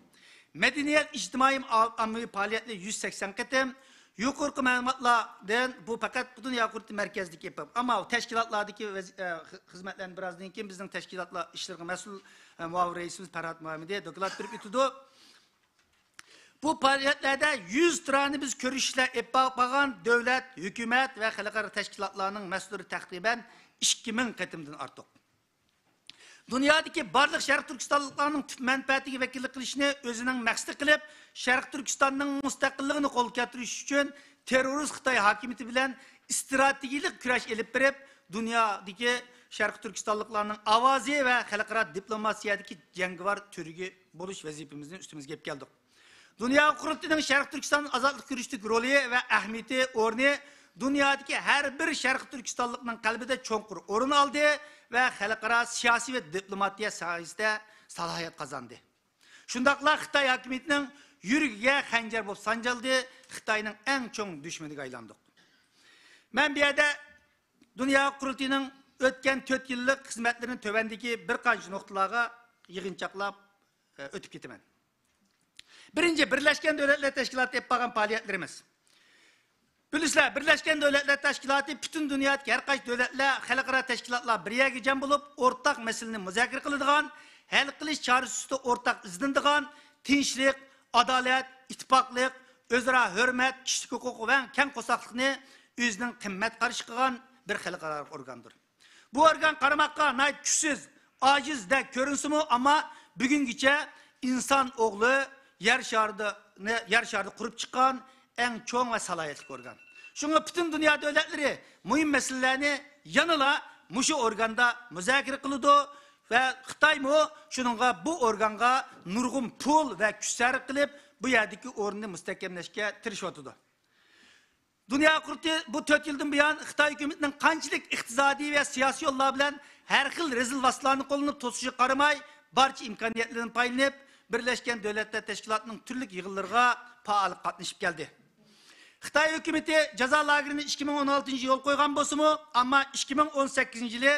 مەدەنىيەت، ئىجتىمائىي، ئا-، ئاممىۋى پائالىيەتلەر يۈز سەكسەن قېتىم. يۇقىرىقى مەلۇماتلاردىن بۇ پەقەت دۇنيا قۇرۇلتىيى مەركەزدىكى ئېپىپ. ئەمما تەشكىلاتلاردىكى ۋەز-، ئە، خى-، خىزمەتلەرنى بىرازدىن كېيىن بىزنىڭ تەشكىلاتلار ئىشلىرىغا مەسئۇل، ئە، مۇئاۋىن رەئىسىمىز پەرھات مۇھەممىدى دوكلات بېرىپ ئۆتىدۇ. بۇ پائالىيەتلەردە يۈز تۈرانى بىز كۆرۈشۈشلەر ئېلىپ بارغان دۆلەت، ھۆكۈمەت ۋە خەلقئارا تەشكىلاتلارنىڭ مەسئۇللىرى تەقرىبەن ئىككى مىڭ قېتىمدىن ئارتۇق. دۇنيادىكى بارلىق شەرقىي تۈركىستانلىقلارنىڭ تۈپ مەنپەئەتىگە ۋەكىللىك قىلىشنى ئۆزىنىڭ مەقسىتى قىلىپ، شەرقىي تۈركىستاننىڭ مۇستەقىللىقىنى قولغا كەلتۈرۈش ئۈچۈن تېررورىست خىتاي ھاكىمىيىتى بىلەن ئىستراتېگىيىلىك كۈرەش ئېلىپ بېرىپ، دۇنيادىكى شەرقىي تۈركىستانلىقلارنىڭ ئاۋازى ۋە خەلقئارا دىپلوماتىيەدىكى جەڭگىۋار تۈۋرۈكى بولۇش ۋەزىپىمىزنى ئۈستىمىزگە ئېلىپ كەلدۇق. دۇنيا قۇرۇلتىيىنىڭ شەرقىي تۈركىستان ئازادلىق كۈرىشىدىكى رولى ۋە ئەھمىيىتى، ئورنى دۇنيادىكى ھەر بىر شەرقىي تۈركىستانلىقنىڭ قەلبىدە چوڭقۇر ئورۇن ئالدى ۋە خەلقئارا سىياسىي ۋە دىپلوماتىيە ساھەسىدە سالاھىيەت قازاندى. شۇنداقلا خىتاي ھاكىمىيىتىنىڭ يۈرىكىگە خەنجەر بولۇپ سانجىلدى، خىتاينىڭ ئەڭ چوڭ دۈشمىنىگە ئايلاندۇق. مەن بۇ يەردە دۇنيا قۇرۇلتىيىنىڭ ئۆتكەن تۆت يىللىق خىزمەتلىرىنى تۆۋەندىكى بىر قانچە نۇقتىلارغا يىغىنچاقلاپ، ئە، ئۆتۈپ كېتىمەن. بىرىنچى، بىرلەشكەن دۆلەتلەر تەشكىلاتى ئېلىپ بارغان پائالىيەتلىرىمىز. بىلىسىلەر، بىرلەشكەن دۆلەتلەر تەشكىلاتى پۈتۈن دۇنيادىكى ھەر قايسى دۆلەتلەر، خەلقئارا تەشكىلاتلار بىر يەرگە جەم بولۇپ، ئورتاق مەسىلىنى مۇزاكىرە قىلىدىغان، ھەل قىلىش چارىسى ئۈستىدە ئورتاق ئىزدىنىدىغان، تىنچلىق، ئادالەت، ئىتتىپاقلىق، ئۆزئارا ھۆرمەت، كىشىلىك ھوقۇق ۋە كەڭ قورساقلىقنى ئۆزىنىڭ قىممەت قارىشى قىلغان بىر خەلقئارالىق ئورگاندۇر. بۇ ئورگان قارىماققا ناھايىتى كۈچسىز، ئاجىزدەك كۆرۈنسىمۇ، ئەمما بۈگۈنگىچە ئىنسان ئوغلى يەر شارىدا، يەر شارىدا قۇرۇپ چىققان ئەڭ چوڭ ۋە سالاھىيەتلىك ئورگان. شۇڭا پۈتۈن دۇنيا دۆلەتلىرى مۇھىم مەسىلىلەرنى يەنىلا مۇشۇ ئورگاندا مۇزاكىرە قىلىدۇ ۋە خىتايمۇ شۇنىڭغا، بۇ ئورگانغا نۇرغۇن پۇل ۋە كۈچ سەرپ قىلىپ، بۇ يەردىكى ئورنىنى مۇستەھكەملەشكە تىرىشىۋاتىدۇ. دۇنيا قۇرۇلتىيى بۇ تۆت يىلدىن بۇيان خىتاي ھۆكۈمىتىنىڭ قانچىلىك ئىقتىسادىي ۋە سىياسىي يوللار بىلەن ھەر خىل رەزىل ۋاسىتىلەرنى قوللىنىپ توسۇشىغا قارىماي، بارچە ئىمكانىيەتلىرىدىن پايدىلىنىپ، بىرلەشكەن دۆلەتلەر تەشكىلاتىنىڭ تۈرلۈك يىغىنلىرىغا پائال قاتنىشىپ كەلدى. خىتاي ھۆكۈمىتى جازا لاگېرىنى ئىككى مىڭ ئون ئالتىنچى يىلى يولغا قويغان بولسىمۇ، ئەمما ئىككى مىڭ ئون سەككىزىنچى يىلى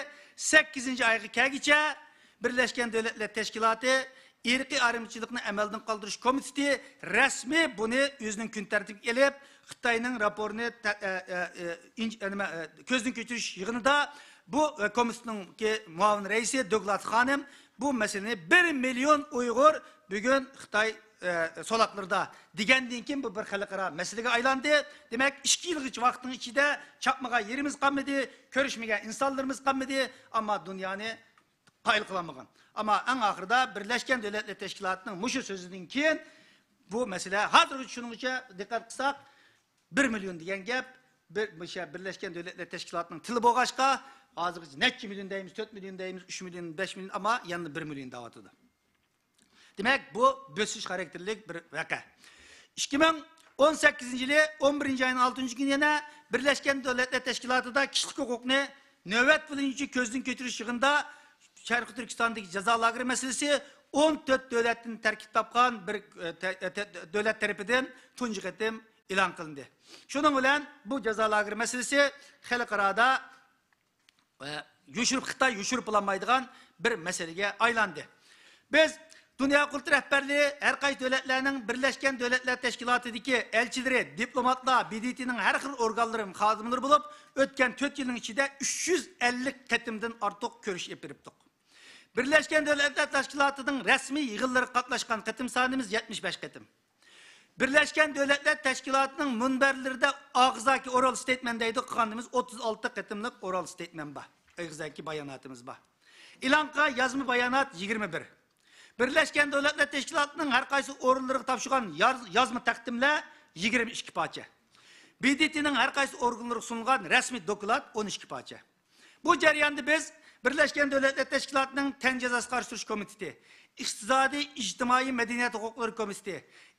سەككىزىنچى ئايغا كەلگۈچە بىرلەشكەن دۆلەتلەر تەشكىلاتى ئىرقىي ئايرىمچىلىقنى ئەمەلدىن قالدۇرۇش كومىتېتى رەسمىي بۇنى ئۆزىنىڭ كۈن تەرتىپىگە ئېلىپ، خىتاينىڭ راپورىنى تە-، ئە، ئە، ئە، ئىنج-، ئە، نېمە، ئە، كۆزدىن كەچۈرۈش يىغىنىدا بۇ، ئە، كومىتېتنىڭكى مۇئاۋىن رەئىسى دوگلاس خانىم بۇ مەسىلىنى بىر مىليون ئۇيغۇر بۈگۈن خىتاي، ئە، سولاقلىرىدا دېگەندىن كېيىن بۇ بىر خەلقئارا مەسىلىگە ئايلاندى. دېمەك، ئىككى يىلغىچە ۋاقىتنىڭ ئىچىدە چاقمىغان يېرىمىز قالمىدى، كۆرۈشمىگەن ئىنسانلىرىمىز قالمىدى، ئەمما دۇنيانى قايىل قىلالمىغان. ئەمما ئەڭ ئاخىرىدا بىرلەشكەن دۆلەتلەر تەشكىلاتىنىڭ مۇشۇ سۆزىدىن كېيىن بۇ مەسىلە ھازىرغىچە شۇنىڭغىچە دىققەت قىلساق، بىر مىليون دېگەن گەپ، بىر، مۇشۇ بىرلەشكەن دۆلەتلەر تەشكىلاتىنىڭ تىلى بولغاچقا، ھازىرغىچە نەچچە مىليون دەيمىز، تۆت مىليون دەيمىز، ئۈچ مىليون، بەش مىليون، ئەمما يەنە بىر مىليون دەۋاتىدۇ. دېمەك، بۇ بۆسۈش خاراكتېرلىك بىر ۋەقە. ئىككى مىڭ ئون سەككىزىنچى يىلى ئون بىرىنچى ئاينىڭ ئالتىنچى كۈنى يەنە بىرلەشكەن دۆلەتلەر تەشكىلاتىدا كىشىلىك ھوقۇقنى نۆۋەت بويىچە كۆزدىن كەچۈرۈش يىغىنىدا شەرقىي تۈركىستاندىكى جازا لاگېرى مەسىلىسى ئون تۆت دۆلەتتىن تەركىب تاپقان بىر، ئە، تە-، ئە، تە-، دۆلەت تەرىپىدىن تۇنجى قېتىم ئېلان قىلىندى. شۇنىڭ بىلەن بۇ جازا لاگېرى مەسىلىسى خەلقئارادا ۋە يوشۇرۇپ، خىتاي يوشۇرۇپ بولالمايدىغان بىر مەسىلىگە ئايلاندى. بىز دۇنيا قۇرۇلتىيى رەھبەرلىرى ھەر قايسى دۆلەتلەرنىڭ بىرلەشكەن دۆلەتلەر تەشكىلاتىدىكى ئەلچىلىرى، دىپلوماتلار، ب د ت نىڭ ھەر خىل ئورگانلىرى خادىملىرى بولۇپ، ئۆتكەن تۆت يىلنىڭ ئىچىدە ئۈچ يۈز ئەللىك قېتىمدىن ئارتۇق كۆرۈشۈش ئېلىپ بېرىپتۇق. بىرلەشكەن دۆلەتلەر تەشكىلاتىنىڭ رەسمىي يىغىنلىرىغا قاتناشقان قېتىم سانىمىز يەتمىش بەش قېتىم. بىرلەشكەن دۆلەتلەر تەشكىلاتىنىڭ مۇنبەرلىرىدە ئاغزاكى ئورال ستېيتمېنت دەيدۇ، قىلغىنىمىز ئوتتۇز ئالتە قېتىملىق ئورال ستېيتمېنت بار. ئېغىزدىكى باياناتىمىز بار. ئېلان قىلغان يازما بايانات يىگىرمە بىر. بىرلەشكەن دۆلەتلەر تەشكىلاتىنىڭ ھەر قايسى ئورۇنلىرىغا تاپشۇرغان يار-، يازما تەقدىملەر يىگىرمە ئىككى پارچە. ب د ت نىڭ ھەر قايسى ئورگانلىرىغا سۇنۇلغان رەسمىي دوكلات ئون ئىككى پارچە. بۇ جەرياندا بىز بىرلەشكەن دۆلەتلەر تەشكىلاتىنىڭ تەن جازاسىغا قارشى تۇرۇش كومىتېتى، ئىقتىسادىي، ئىجتىمائىي، مەدەنىيەت ھوقۇقلىرى كومىتېتى،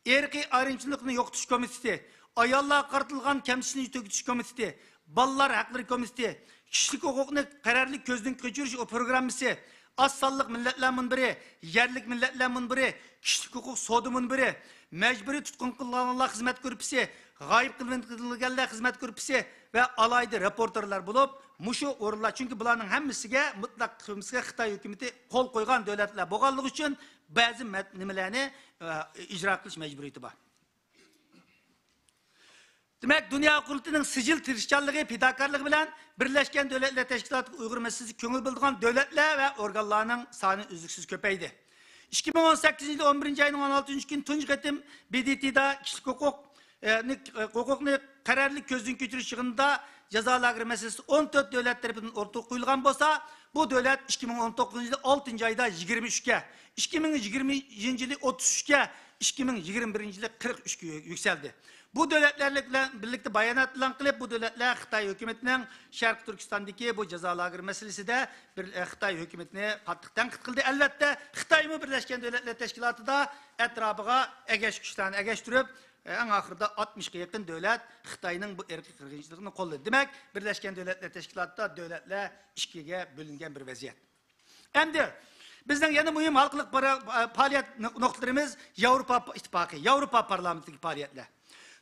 ئىرقىي ئايرىمچىلىقنى يوقىتىش كومىتېتى، ئاياللارغا قارىتىلغان كەمسىتىشنى تۈگىتىش كومىتېتى، بالىلار ھەقلىرى كومىتېتى، كىشىلىك ھوقۇقنى قەرەللىك كۆزدىن كەچۈرۈش پروگراممىسى، ئاز سانلىق مىللەتلەر مۇنبىرى، يەرلىك مىللەتلەر مۇنبىرى، كىشىلىك ھوقۇق سودا مۇنبىرى، مەجبۇرىي تۇتقۇن قىلىنغانلار خىزمەت گۇرۇپپىسى، غايىب قىلىنغانلار خىزمەت گۇرۇپپىسى ۋە ئالاھىدە راپورتېرلار بولۇپ، مۇشۇ ئورۇنلار، چۈنكى بۇلارنىڭ ھەممىسىگە مۇتلەق ھەممىسىگە خىتاي ھۆكۈمىتى قول قويغان دۆلەتلەر بولغانلىقى ئۈچۈن، بەزى مەت-، نېمىلەرنى، ئە، ئىجرا قىلىش مەجبۇرىيىتى بار. دېمەك، دۇنيا قۇرۇلتىيىنىڭ سىجىل تىرىشچانلىقى، پىداكارلىقى بىلەن بىرلەشكەن دۆلەتلەر تەشكىلاتىغا ئۇيغۇر مەسىلىسىگە كۆڭۈل بۆلىدىغان دۆلەتلەر ۋە ئورگانلارنىڭ سانى ئۈزلۈكسىز كۆپەيدى. ئىككى مىڭ ئون سەككىزىنچى يىل ئون بىرىنچى ئاينىڭ ئون ئالتىنچى كۈنى تۇنجى قېتىم ب د ت دا كىشىلىك ھوقۇق، ئە، نى، ئە، ھوقۇقنى قەرەللىك كۆزدىن كەچۈرۈش يىغىنىدا جازا لاگېرى مەسىلىسى ئون تۆت دۆلەت تەرىپىدىن ئوتتۇرىغا قويۇلغان بولسا، بۇ دۆلەت ئىككى مىڭ ئون توققۇزىنچى يىلى ئالتىنچى ئايدا يىگىرمە ئۈچكە، ئىككى مىڭ يىگىرمىنچى يىلى ئوتتۇز ئۈچكە، ئىككى مىڭ يىگىرمە بىرىنچى يىلى قىرىق ئۈچكە يۈكسەلدى. بۇ دۆلەتلەر بىلەن بىرلىكتە بايانات ئېلان قىلىپ، بۇ دۆلەتلەر خىتاي ھۆكۈمىتىنىڭ شەرقىي تۈركىستاندىكى بۇ جازا لاگېرى مەسىلىسىدە بىر، خىتاي ھۆكۈمىتىنى قاتتىق تەنقىد قىلدى. ئەلۋەتتە، خىتايمۇ بىرلەشكەن دۆلەتلەر تەشكىلاتىدا ئەتراپىغا ئەگەش كۈچلەرنى ئەگەشتۈرۈپ، ئەڭ ئاخىرىدا ئاتمىشقا يېقىن دۆلەت خىتاينىڭ بۇ ئىرقىي قىرغىنچىلىقىنى قوللىدى. دېمەك، بىرلەشكەن دۆلەتلەر تەشكىلاتىدا دۆلەتلەر ئىككىگە بۆلۈنگەن بىر ۋەزىيەت. ئەمدى بىزنىڭ يەنە مۇھىم ھالقىلىق پارا-، پائالىيەت نۇ-، نۇقتىلىرىمىز ياۋروپا ئىتتىپاقى، ياۋروپا پارلامېنتىدىكى پائالىيەتلەر.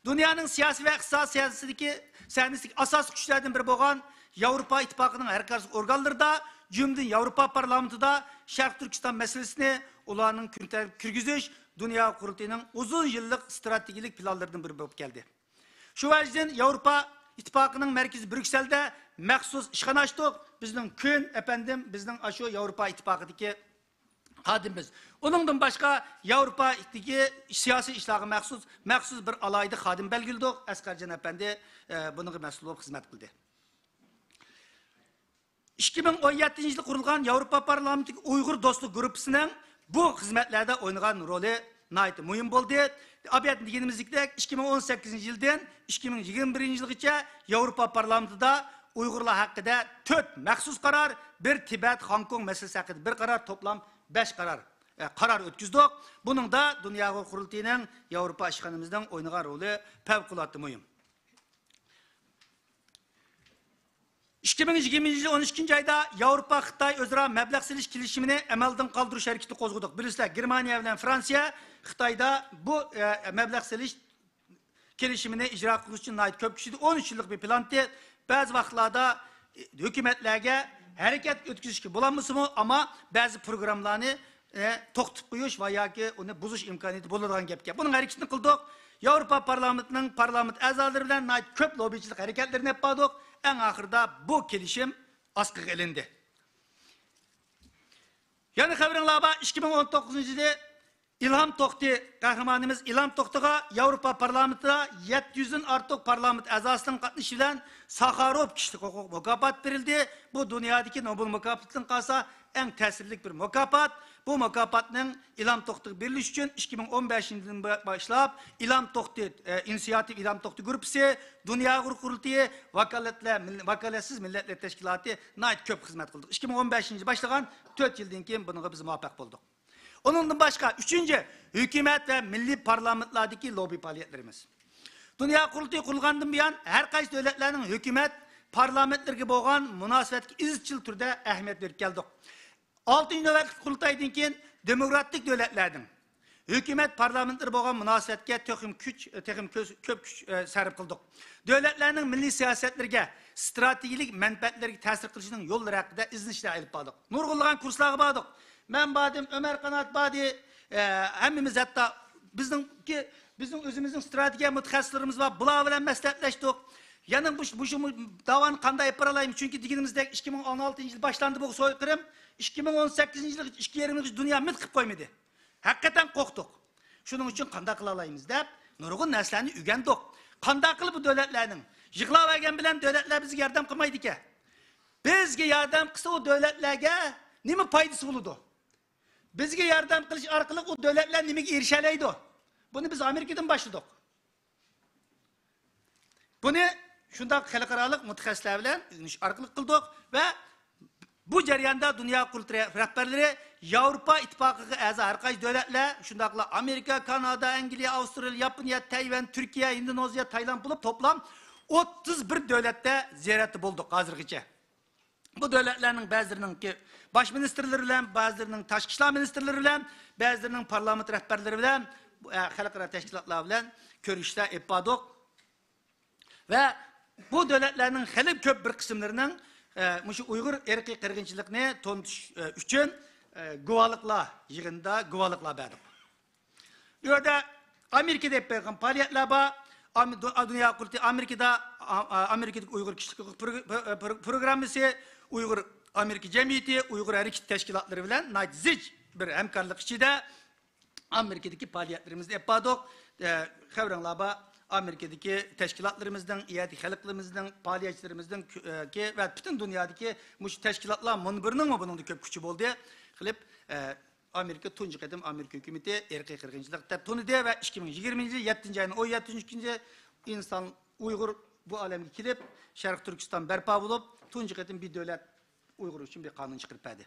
دۇنيانىڭ سىياسىي ۋە ئىقتىساد سىياسىتىدىكى، سەھنىسىدىكى ئاساسىي كۈچلەردىن بىرى بولغان ياۋروپا ئىتتىپاقىنىڭ ھەر قايسى ئورگانلىرىدا، جۈملىدىن ياۋروپا پارلامېنتىدا شەرقىي تۈركىستان مەسىلىسىنى ئۇلارنىڭ كۈن تەرتىپىگە كىرگۈزۈش دۇنيا قۇرۇلتىيىنىڭ ئۇزۇن يىللىق ئىستراتېگىيىلىك پىلانلىرىدىن بىرى بولۇپ كەلدى. شۇ ۋەجدىن ياۋروپا ئىتتىپاقىنىڭ مەركىزى بريۇكسېلدە مەخسۇس ئىشخانا ئاچتۇق. بىزنىڭ كۈن ئەپەندىم، بىزنىڭ ئاشۇ ياۋروپا ئىتتىپاقىدىكى خادىمىمىز. ئۇنىڭدىن باشقا ياۋروپادىكى سىياسىي ئىشلارغا مەخسۇس، مەخسۇس بىر ئالاھىدە خادىم بەلگىلىدۇق. ئەسقەرجان ئەپەندى، ئە، بۇنىڭغا مەسئۇل بولۇپ خىزمەت قىلدى. ئىككى مىڭ ئون يەتتىنچى يىلى قۇرۇلغان ياۋروپا پارلامېنتىدىكى ئۇيغۇر دوستلۇق گۇرۇپپىسىنىڭ بۇ خىزمەتلەردە ئوينىغان رولى ناھايىتى مۇھىم بولدى. ئاپەتنى دېگىنىمىزدەك، ئىككى مىڭ ئون سەككىزىنچى يىلدىن ئىككى مىڭ يىگىرمە بىرىنچى يىلغىچە ياۋروپا پارلامېنتىدا ئۇيغۇرلار ھەققىدە تۆت مەخسۇس قارار، بىر تىبەت، خوڭكوڭ مەسىلىسى ھەققىدە بىر قارار، توپلام بەش قارار، ئە، قارار ئۆتكۈزدۇق. بۇنىڭدا دۇنيا قۇرۇلتىيىنىڭ ياۋروپا ئىشخانىمىزنىڭ ئوينىغان رولى پەۋقۇلئاددە مۇھىم. ئىككى مىڭ يىگىرمىنچى يىل ئون ئىككىنچى ئايدا ياۋروپا خىتاي ئۆزئارا مەبلەغ سېلىش كېلىشىمىنى ئەمەلدىن قالدۇرۇش ھەرىكىتى قوزغىدۇق. بىلىسىلەر، گېرمانىيە بىلەن فرانسىيە خىتايدا بۇ، ئە، مەبلەغ سېلىش كېلىشىمىنى ئىجرا قىلىش ئۈچۈن ناھايىتى كۆپ كۈچىدى. ئون ئۈچ يىللىق بىر پىلانتى. بەزى ۋاقىتلاردا، ئە، ھۆكۈمەتلەرگە ھەرىكەت ئۆتكۈزۈشكە بولالمىسىمۇ، ئەمما بەزى پروگراممىلارنى ئە، توختىتىپ قويۇش ۋە ياكى ئۇنى بۇزۇش ئىمكانىيىتى بولىدىغان گەپكەن. بۇنىڭ ھەرىكىتىنى قىلدۇق. ياۋروپا پارلامېنتىنىڭ پارلامېنت ئەزالىرى بىلەن ناھايىتى كۆپ لوببىچىلىق ھەرىكەتلىرىنى ئېلىپ باردۇق. ئەڭ ئاخىرىدا بۇ كېلىشىم ئاسقىغا ئېلىندى. يەنە خەۋىرىڭلار بار، ئىككى مىڭ ئون توققۇزىنچى يىلى ئىلھام توختى، قەھرىمانىمىز ئىلھام توختىغا ياۋروپا پارلامېنتىدا يەتتە يۈزدىن ئارتۇق پارلامېنت ئەزاسىنىڭ قاتنىشىشى بىلەن ساخاروف كىشىلىك ھوقۇق مۇكاپاتى بېرىلدى. بۇ دۇنيادىكى نوبېل مۇكاپاتىدىن قالسا ئەڭ تەسىرلىك بىر مۇكاپات. بۇ مۇكاپاتنىڭ ئىلھام توختىغا بېرىلىشى ئۈچۈن ئىككى مىڭ ئون بەشىنچى يىلدىن با-، باشلاپ ئىلھام توختى، ئە، ئىنىسىياتىپ ئىلھام توختى گۇرۇپپىسى، دۇنيا ئۇيغۇر قۇرۇلتىيى، ۋاكالەتلەر مىل-، ۋاكالەتسىز مىللەتلەر تەشكىلاتى ناھايىتى كۆپ خىزمەت قىلدۇق. ئىككى مىڭ ئون بەشىنچى يىل باشلىغان تۆت يىلدىن كېيىن بۇنىڭغا بىز مۇۋەپپەق بولدۇق. ئۇنىڭدىن باشقا، ئۈچىنچى، ھۆكۈمەت ۋە مىللىي پارلامېنتلاردىكى لوببى پائالىيەتلىرىمىز. دۇنيا قۇرۇلتىيى قۇرۇلغاندىن بۇيان، ھەر قايسى دۆلەتلەرنىڭ ھۆكۈمەت پارلامېنتلىرىگە بولغان مۇناسىۋەتكە ئىزچىل تۈردە ئەھمىيەت بېرىپ كەلدۇق. ئالتىنچى نۆۋەتلىك قۇرۇلتايدىن كېيىن، دېموكراتىك دۆلەتلەرنىڭ، ھۆكۈمەت پارلامېنتلىرى بولغان مۇناسىۋەتكە تېخىمۇ كۈچ، تېخىمۇ كۆز-، كۆپ كۈچ، ئە، سەرپ قىلدۇق. دۆلەتلەرنىڭ مىللىي سىياسەتلىرىگە، ئىستراتېگىيەلىك مەنپەئەتلىرىگە تەسىر قىلىشنىڭ يوللىرى ھەققىدە ئىزدىنىشلەر ئېلىپ باردۇق. نۇرغۇنلىغان كۇرسلارغا باردۇق. مەن باردىم، ئۆمەر قانات باردى. ئە، ھەممىمىز ھەتتا بىزنىڭكى، بىزنىڭ ئۆزىمىزنىڭ ئىستراتېگىيە مۇتەخەسسىسلىرىمىز بار. بۇلار بىلەن مەسلىھەتلەشتۇق. يەنە مۇش-، مۇشۇ داۋانى قانداق ئېلىپ بارالايمىز؟ چۈنكى دېگىنىمىزدەك ئىككى مىڭ ئون ئالتىنچى يىل باشلاندى بۇ سويقىرىم. ئىككى مىڭ ئون سەككىزىنچى يىلغىچە ئىككى يېرىم يىلغىچە دۇنيا مىت قىلىپ قويمىدى. ھەقىقەتەن قورقتۇق. شۇنىڭ ئۈچۈن قانداق قىلالايمىز دەپ نۇرغۇن نەرسىلەرنى ئۆگەندۇق. قانداق قىلىپ بۇ دۆلەتلەرنىڭ يىغلاۋەرگەن بىلەن دۆلەتلەر بىزگە ياردەم قىلمايدىكەن. بىزگە ياردەم قىلسا ئۇ دۆلەتلەرگە نېمە پايدىسى بولىدۇ؟ بىزگە ياردەم قىلىش ئارقىلىق ئۇ دۆلەتلەر نېمىگە ئېرىشەلەيدۇ؟ بۇنى بىز ئامېرىكىدىن باشلىدۇق. بۇنى شۇنداق خەلقئارالىق مۇتەخەسسىسلەر بىلەن ئۆگىنىش ئارقىلىق قىلدۇق ۋە بۇ جەرياندا دۇنيا قۇرۇلتىيى رەھبەرلىرى، ياۋروپا ئىتتىپاقىغا ئەزا ھەر قايسى دۆلەتلەر، شۇنداقلا ئامېرىكا، كانادا، ئەنگلىيە، ئاۋسترالىيە، ياپونىيە، تەيۋەن، تۈركىيە، ھىندونېزىيە، تايلاند بولۇپ توپلام ئوتتۇز بىر دۆلەتتە زىيارەتتە بولدۇق ھازىرغىچە. بۇ دۆلەتلەرنىڭ بەزىلىرىنىڭكى باش مىنىستىرلىرى بىلەن، بەزىلىرىنىڭ تاشقى ئىشلار مىنىستىرلىرى بىلەن، بەزىلىرىنىڭ پارلامېنت رەھبەرلىرى بىلەن، بۇ، ئە، خەلقئارا تەشكىلاتلار بىلەن كۆرۈشۈشلەر ئېلىپ باردۇق. ۋە بۇ دۆلەتلەرنىڭ خېلى كۆپ بىر قىسىملىرىنىڭ، ئە، مۇشۇ ئۇيغۇر ئىرقىي قىرغىنچىلىقىنى تونۇتۇش، ئە، ئۈچۈن، ئە، گۇۋاھلىقلار يىغىنىدا گۇۋاھلىقلار بەردۇق. ئۇ يەردە ئامېرىكىدا ئېلىپ بېرىلغان پائالىيەتلەر بار. ئام-، دۇ-، دۇنيا قۇرۇلتىيى ئامېرىكىدا، ئا-، ئا-، ئامېرىكىدىكى ئۇيغۇر كىشىلىك ھوقۇق پرو-، پرو-، پرو-، پروگراممىسى، ئۇيغۇر ئامېرىكا جەمئىيىتى، ئۇيغۇر ھەرىكىتى تەشكىلاتلىرى بىلەن ناھايىتى زىچ بىر ھەمكارلىق ئىچىدە ئامېرىكىدىكى پائالىيەتلىرىمىزنى ئېلىپ باردۇق. ئە، خەۋىرىڭلار بار، ئامېرىكىدىكى تەشكىلاتلىرىمىزنىڭ، يەردىكى خەلقلىرىمىزنىڭ، پائالىيەتچىلىرىمىزنىڭ كۆ-، ئە، كى-، ۋە پۈتۈن دۇنيادىكى مۇشۇ تەشكىلاتلار مۇنبىرىنىڭمۇ بۇنىڭدا كۆپ كۈچى بولدى. قىلىپ، ئە، ئامېرىكا تۇنجى قېتىم ئامېرىكا ھۆكۈمىتى ئىرقىي قىرغىنچىلىق دەپ تونۇدى ۋە ئىككى مىڭ يىگىرمىنچى يىلى يەتتىنچى ئاينىڭ ئون يەتتىنچى كۈنى ئىنسان ئۇيغۇر بۇ ئالەمگە كېلىپ، شەرقىي تۈركىستان بەرپا بولۇپ، تۇنجى قېتىم بىر دۆلەت ئۇيغۇر ئۈچۈن بىر قانۇن چىقىرىپ بەردى.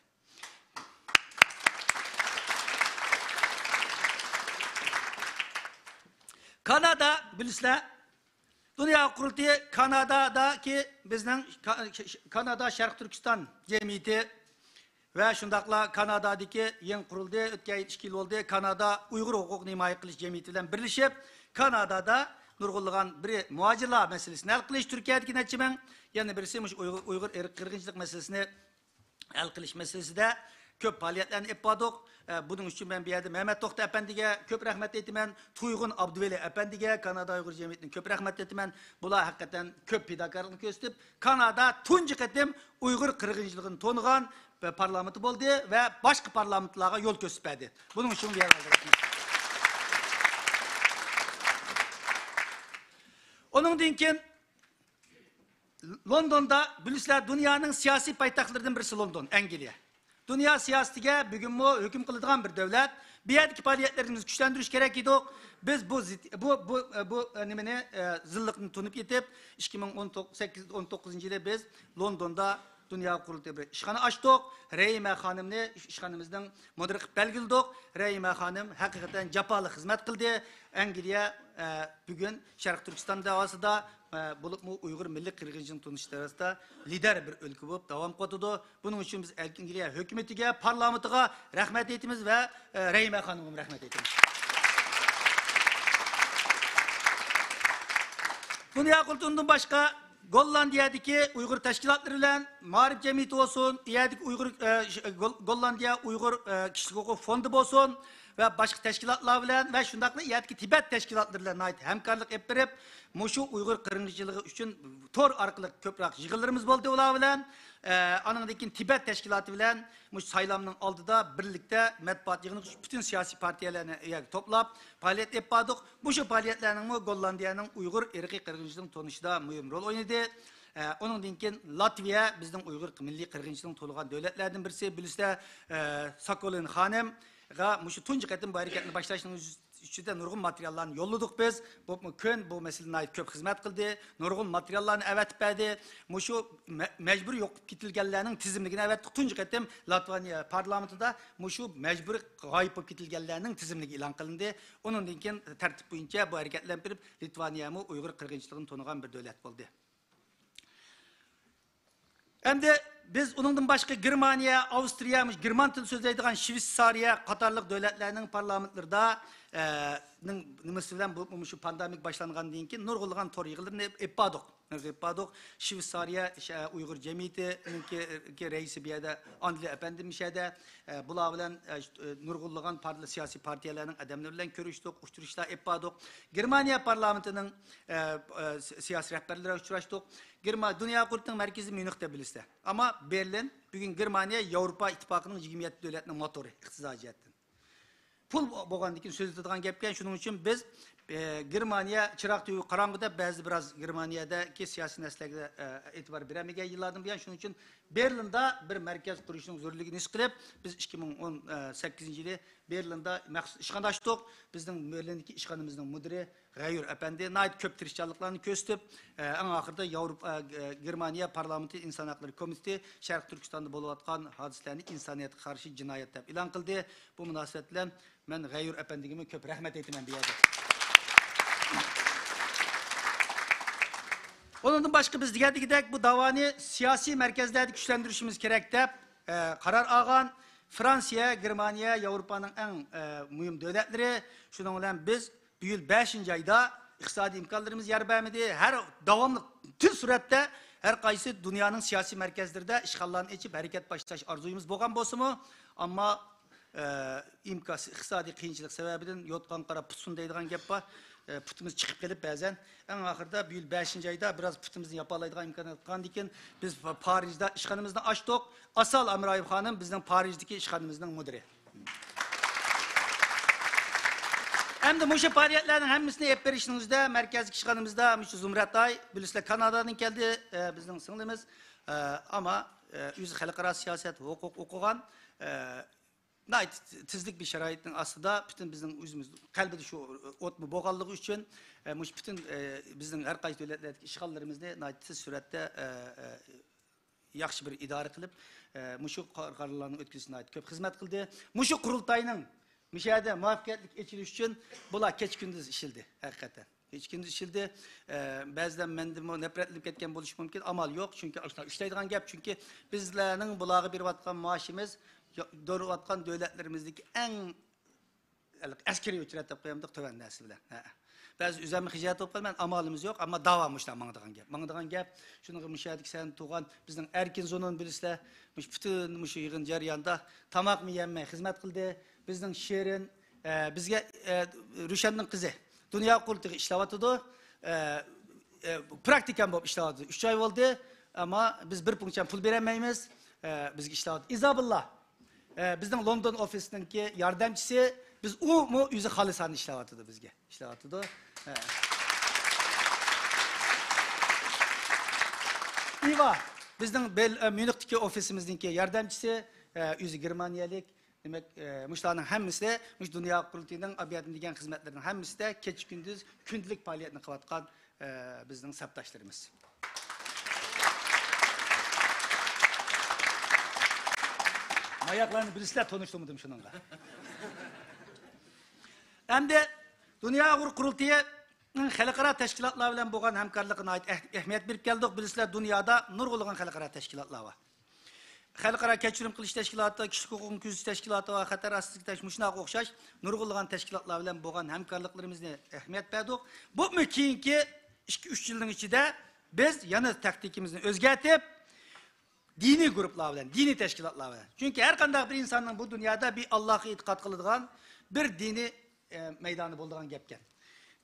كانادا، بىلىسىلەر، دۇنيا قۇرۇلتىيى كانادادىكى بىزنىڭ كا-، كانادا شەرقىي تۈركىستان جەمئىيىتى ۋە شۇنداقلا كانادادىكى يېڭى قۇرۇلدى، ئۆتكەن يىل ئىككى يىل بولدى، كانادا ئۇيغۇر ھوقۇقىنى ھىمايە قىلىش جەمئىيىتى بىلەن بىرلىشىپ، كانادادا نۇرغۇنلىغان بىرى مۇھاجىرلار مەسىلىسىنى ھەل قىلىش، تۈركىيەدىكى نەچچە مىڭ، يەنە بىرسى مۇشۇ ئۇيغۇر، ئۇيغۇر ئىرقىي قىرغىنچىلىق مەسىلىسىنى ھەل قىلىش مەسىلىسىدە كۆپ پائالىيەتلەرنى ئېلىپ باردۇق. ئە، بۇنىڭ ئۈچۈن مەن بۇ يەردە مەمەت توختى ئەپەندىگە كۆپ رەھمەت ئېيتىمەن، تۇيغۇن ئابدۇۋەلى ئەپەندىگە، كانادا ئۇيغۇر جەمئىيىتىدىن كۆپ رەھمەت ئېيتىمەن. بۇلار ھەقىقەتەن كۆپ پىداكارلىقنى كۆرسىتىپ، كانادا تۇنجى قېتىم ئۇيغۇر قىرغىنچىلىقىنى تونۇغان پارلامېنتى بولدى ۋە باشقا پارلامېنتلارغا يول كۆرسىتىپ بەردى. بۇنىڭ ئۈچۈن بۇ يەردە رەھمەت. ئۇنىڭدىن كېيىن لوندوندا، بىلىسىلەر، دۇنيانىڭ سىياسىي پايتەختلىرىدىن بىرسى لوندون، ئەنگلىيە. دۇنيا سىياسىتىگە بۈگۈنمۇ ھۆكۈم قىلىدىغان بىر دۆلەت. بۇ يەردىكى پائالىيەتلىرىمىزنى كۈچلەندۈرۈش كېرەك ئىدۇق. بىز بۇ زىت-، بۇ، بۇ، بۇ، نېمىنى، ئە، زىللىقنى تونۇپ يېتىپ، ئىككى مىڭ ئون سەككىز، ئون توققۇزىنچى يىلى بىز لوندوندا دۇنيا قۇرۇلتىيى بىر ئىشخانا ئاچتۇق. رەھىمە خانىمنى ئىشخانىمىزنىڭ مۇدىرى قىلىپ بەلگىلىدۇق. رەھىمە خانىم ھەقىقەتەن جاپالىق خىزمەت قىلدى. ئەنگلىيە، ئە، بۈگۈن شەرقىي تۈركىستان دەۋاسىدا، ئە، بولۇپمۇ ئۇيغۇر مىللىي قىرغىنچىلىقىنى تونۇش دەۋاسىدا لىدەر بىر ئۆلكە بولۇپ داۋام قىلىۋاتىدۇ. بۇنىڭ ئۈچۈن بىز ئەنگلىيە ھۆكۈمىتىگە، پارلامېنتىغا رەھمەت ئېيتىمىز ۋە، ئە، رەھىمە خانىمغىمۇ رەھمەت ئېيتىمىز. دۇنيا قۇرۇلتىيىدىن باشقا، گوللاندىيەدىكى ئۇيغۇر تەشكىلاتلىرى بىلەن مائارىپ جەمئىيىتى بولسۇن، ئۇ يەردىكى ئۇيغۇر، ئە، ش-، گول-، گوللاندىيە ئۇيغۇر، ئە، كىشىلىك ھوقۇق فوندى بولسۇن ۋە باشقا تەشكىلاتلار بىلەن ۋە شۇنداقلا ئۇ يەردىكى تىبەت تەشكىلاتلىرى بىلەن ناھايىتى ھەمكارلىق ئېلىپ بېرىپ، مۇشۇ ئۇيغۇر قىرغىنچىلىقى ئۈچۈن تور ئارقىلىق كۆپرەك يىغىنلىرىمىز بولدى ئۇلار بىلەن. ئە، ئانىڭدىن كېيىن تىبەت تەشكىلاتى بىلەن مۇشۇ سايلامنىڭ ئالدىدا بىرلىكتە مەتبۇئات يىغىنى قىلىپ، پۈتۈن سىياسىي پارتىيەلەرنى ئۇ يەرگە توپلاپ، پائالىيەت ئېلىپ باردۇق. مۇشۇ پائالىيەتلەرنىڭمۇ گوللاندىيەنىڭ ئۇيغۇر ئىرقىي قىرغىنچىلىقىنى تونۇشىدا مۇھىم رول ئوينىدى. ئە، ئۇنىڭدىن كېيىن لاتۋىيە بىزنىڭ ئۇيغۇر مىللىي قىرغىنچىلىقىنى تونۇغان دۆلەتلەردىن بىرسى. بىلىسىلەر، ئە، ساكولىن خانىمغا مۇشۇ تۇنجى قېتىم بۇ ھەرىكەتنى باشلاشنىڭ ئۈستىدە نۇرغۇن ماتېرىياللارنى يوللىدۇق بىز. بولۇپمۇ كۆن بۇ مەسىلىدە ناھايىتى كۆپ خىزمەت قىلدى. نۇرغۇن ماتېرىياللارنى ئەۋەتىپ بەردى. مۇشۇ مە-، مەجبۇرىي يوقىلىپ كېتىلگەنلەرنىڭ تىزىملىكىنى ئەۋەتتۇق. تۇنجى قېتىم لاتۋانىيە پارلامېنتىدا مۇشۇ مەجبۇرىي غايىب بولۇپ كېتىلگەنلەرنىڭ تىزىملىكى ئېلان قىلىندى. ئۇنىڭدىن كېيىن تەرتىپ بويىچە بۇ ھەرىكەتلەرنى بېرىپ، لىتۋانىيەمۇ ئۇيغۇر قىرغىنچىلىقىنى تونۇغان بىر دۆلەت بولدى. ئەمدى بىز ئۇنىڭدىن باشقا گېرمانىيە، ئاۋسترىيە، مۇشۇ گېرمان تىلى سۆزلەيدىغان شىۋېتسارىيە قاتارلىق دۆلەتلەرنىڭ پارلامېنتلىرىدا، ئە، نىڭ نېمىسى بىلەن بۇ، مۇشۇ پاندېمىك باشلانغاندىن كېيىن نۇرغۇنلىغان تور يىغىنلىرىنى ئېلىپ باردۇق. نېرىپ باردۇق. شىۋېتسارىيە ش-، ئۇيغۇر جەمئىيىتىنىڭكى رەئىسى بۇ يەردە، ئاندرې ئەپەندىم مۇشۇ يەردە، ئە، بۇلار بىلەن، ئە، ش-، ئە، نۇرغۇنلىغان پار-، سىياسىي پارتىيەلەرنىڭ ئادەملىرى بىلەن كۆرۈشتۇق، ئۇچرىشىشلار ئېلىپ باردۇق. گېرمانىيە پارلامېنتىنىڭ، ئە، ئە، س-، سىياسىي رەھبەرلىرى بىلەن ئۇچراشتۇق. گېرما-، دۇنيا قۇرۇلتىيىنىڭ مەركىزى ميۇنختا بىلىسىلەر. ئەمما بېرلىن بۈگۈن گېرمانىيە ياۋروپا ئىتتىپاقىنىڭ يىگىرمە يەتتە دۆلەتنىڭ موتورى ئىقتىسادىي جەھەتتىن. پۇل بولغاندىن كېيىن سۆزلىتىدىغان گەپكەن. شۇنىڭ ئۈچۈن بىز، ئە، گېرمانىيە چىراغ تۈگى قاراڭغۇ دەپ، بەزىدە بىراز گېرمانىيەدىكى سىياسىي نەرسىلەرگە، ئە، ئېتىبار بېرەلمىگەن يىللاردىن بۇيان. شۇنىڭ ئۈچۈن بېرلىندا بىر مەركەز قۇرۇشنىڭ زۆرۈرلۈكىنى ھېس قىلىپ، بىز ئىككى مىڭ ئون سەككىزىنچى يىلى بېرلىندا مەخسۇس ئىشخانا ئاچتۇق. بىزنىڭ بېرلىندىكى ئىشخانىمىزنىڭ مۇدىرى غەيۇر ئەپەندى ناھايىتى كۆپ تىرىشچانلىقلارنى كۆرسىتىپ، ئە، ئەڭ ئاخىرىدا ياۋروپا، ئە، گېرمانىيە پارلامېنتى ئىنسان ھەقلىرى كومىتېتى شەرقىي تۈركىستاندا بولۇۋاتقان ھادىسىلەرنى ئىنسانىيەتكە قارشى جىنايەت دەپ ئېلان قىلدى. بۇ مۇناسىۋەت بىلەن مەن غەيۇر ئەپەندىگىمۇ كۆپ رەھمەت ئېيتىمەن بۇ يەردە. ئۇنىڭدىن باشقا بىز دېگەندىكىدەك بۇ داۋانى سىياسىي مەركەزلەردە كۈچلەندۈرۈشىمىز كېرەك دەپ، ئە، قارار ئالغان. فرانسىيە، گېرمانىيە ياۋروپانىڭ ئەڭ، ئە، مۇھىم دۆلەتلىرى. شۇنىڭ بىلەن بىز بۇ يىل بەشىنچى ئايدا ئىقتىسادىي ئىمكانلىرىمىز يار بەرمىدى. ھەر داۋاملىق تېز سۈرئەتتە ھەر قايسى دۇنيانىڭ سىياسىي مەركەزلىرىدە ئىشخانىلارنى ئېچىپ ھەرىكەت باشلاش ئارزۇيىمىز بولغان بولسىمۇ، ئەمما، ئە، ئىمكانسىز ئىقتىسادىي قىيىنچىلىق سەۋەبىدىن يوتقان قاراپ پۇتسۇن دەيدىغان گەپ بار. ئە، پۇتىمىز چىقىپ قېلىپ بەزەن، ئەڭ ئاخىرىدا بۇ يىل بەشىنچى ئايدا بىراز پۇتىمىزنى ياپالايدىغان ئىمكانىيەت قالغاندىن كېيىن بىز پا-، پارىژدا ئىشخانىمىزنى ئاچتۇق. ئاسال ئامرايېۋ خانىم بىزنىڭ پارىژدىكى ئىشخانىمىزنىڭ مۇدىرى. ئەمدى مۇشۇ پائالىيەتلەرنىڭ ھەممىسىنى ئېلىپ بېرىشنىڭ ئۆزىدە مەركەزدىكى ئىشخانىمىزدا مۇشۇ زۇمرەتئاي، بىلىسىلەر، كانادادىن كەلدى، ئە، بىزنىڭ سىڭلىمىز. ئە، ئەمما، ئە، ئۆزى خەلقئارا سىياسەت، ھوقۇق ئوقۇغان، ئە، ناھايىتى تېزلىك بىر شارائىتنىڭ ئاستىدا پۈتۈن بىزنىڭ ئۆزىمىز قەلبىدە شۇ ئوتمۇ بولغانلىقى ئۈچۈن، ئە، مۇشۇ پۈتۈن، ئە، بىزنىڭ ھەر قايسى دۆلەتلەردىكى ئىشخانىلىرىمىزنى ناھايىتى تېز سۈرئەتتە، ئە، ئە، ياخشى بىر ئىدارە قىلىپ، ئە، مۇشۇ قار-، قارارلارنى ئۆتكۈزۈشتە ناھايىتى كۆپ خىزمەت قىلدى. مۇشۇ قۇرۇلتاينىڭ مۇشۇ يەردە مۇۋەپپەقىيەتلىك ئېچىلىشى ئۈچۈن بۇلار كېچە-كۈندۈز ئىشلىدى، ھەقىقەتەن. كېچە-كۈندۈز ئىشلىدى. ئە، بەزىلەر مەندىنمۇ نەپرەتلىنىپ كەتكەن بولۇشى مۇمكىن. ئامال يوق، چۈنكى ئاشۇنداق ئىشلەيدىغان گەپ. چۈنكى بىزلەرنىڭ بۇلارغا بېرىۋاتقان مائاشىمىز يا-، بېرىۋاتقان دۆلەتلىرىمىزدىكى ئەڭ ئەسكىرىي ئۆچرەت دەپ قويامدۇق، تۆۋەن نەرسە بىلەن. ھە. بەزى ئۆزۈممۇ خىجالەت بولۇپ قالىمەن، ئامالىمىز يوق، ئەمما داۋا مۇشۇنداق ماڭىدىغان گەپ. ماڭىدىغان گەپ، شۇنىڭغا مۇشۇ يەردىكى سەن تۇرغان بىزنىڭ ئەركىن زۇنۇن بىلىسىلەر، مۇشۇ پۈتۈن مۇشۇ يىغىن جەريانىدا تاماقمۇ يەممەي خىزمەت قىلدى. بىزنىڭ شېرىن، ئە، بىزگە، ئە، رۇشەننىڭ قىزى دۇنيا قۇرۇلتىيىغا ئىشلەۋاتىدۇ. ئە، ئە، پراكتىكانت بولۇپ ئىشلەۋاتىدۇ. ئۈچ ئاي بولدى، ئەمما بىز بىر پۇڭچەم پۇل بېرەلمەيمىز. ئە، بىزگە ئىشلەۋاتىدۇ. ئىزابىللا، ئە، بىزنىڭ لوندون ئوفىسىنىڭكى ياردەمچىسى، بىز ئۇمۇ ئۆزى خالىساندا ئىشلەۋاتىدۇ بىزگە. ئىشلەۋاتىدۇ. ھە. ئىۋا، بىزنىڭ بېل-، ئە، ميۇنختىكى ئوفىسىمىزنىڭكى ياردەمچىسى، ئە، ئۆزى گېرمانىيەلىك. دېمەك، ئە، مۇشۇلارنىڭ ھەممىسى، مۇشۇ دۇنيا قۇرۇلتىيىنىڭ ئابىياتىن دېگەن خىزمەتلىرىنىڭ ھەممىسىدە كېچە-كۈندۈز كۈندىلىك پائالىيەتنى قىلىۋاتقان، ئە، بىزنىڭ سەپداشلىرىمىز. ماياقلارنى بىلىسىلەر، تونۇشتۇرمىدىم شۇنىڭغا. ئەمدى دۇنيا ئۇيغۇر قۇرۇلتىيىنىڭ خەلقئارا تەشكىلاتلار بىلەن بولغان ھەمكارلىقىغا ناھايىتى ئەھ-، ئەھمىيەت بېرىپ كەلدۇق. بىلىسىلەر، دۇنيادا نۇرغۇنلىغان خەلقئارا تەشكىلاتلار بار. خەلقئارا كەچۈرۈم قىلىش تەشكىلاتى، كىشىلىك ھوقۇقنى كۆزىتىش تەشكىلاتى ۋە خەتەر ئاستىدىكى تەش-، مۇشۇنداق ئوخشاش نۇرغۇنلىغان تەشكىلاتلار بىلەن بولغان ھەمكارلىقلىرىمىزنى ئەھمىيەت بەردۇق. بۇمۇ كېيىنكى ئىككى، ئۈچ يىلنىڭ ئىچىدە بىز يەنە تاكتىكىمىزنى ئۆزگەرتىپ، دىنىي گۇرۇپپىلار بىلەن، دىنىي تەشكىلاتلار بىلەن. چۈنكى ھەر قانداق بىر ئىنساننىڭ بۇ دۇنيادا بىر ئاللاغا ئېتىقاد قىلىدىغان بىر دىنىي، ئە، مەيدانى بولىدىغان گەپكەن.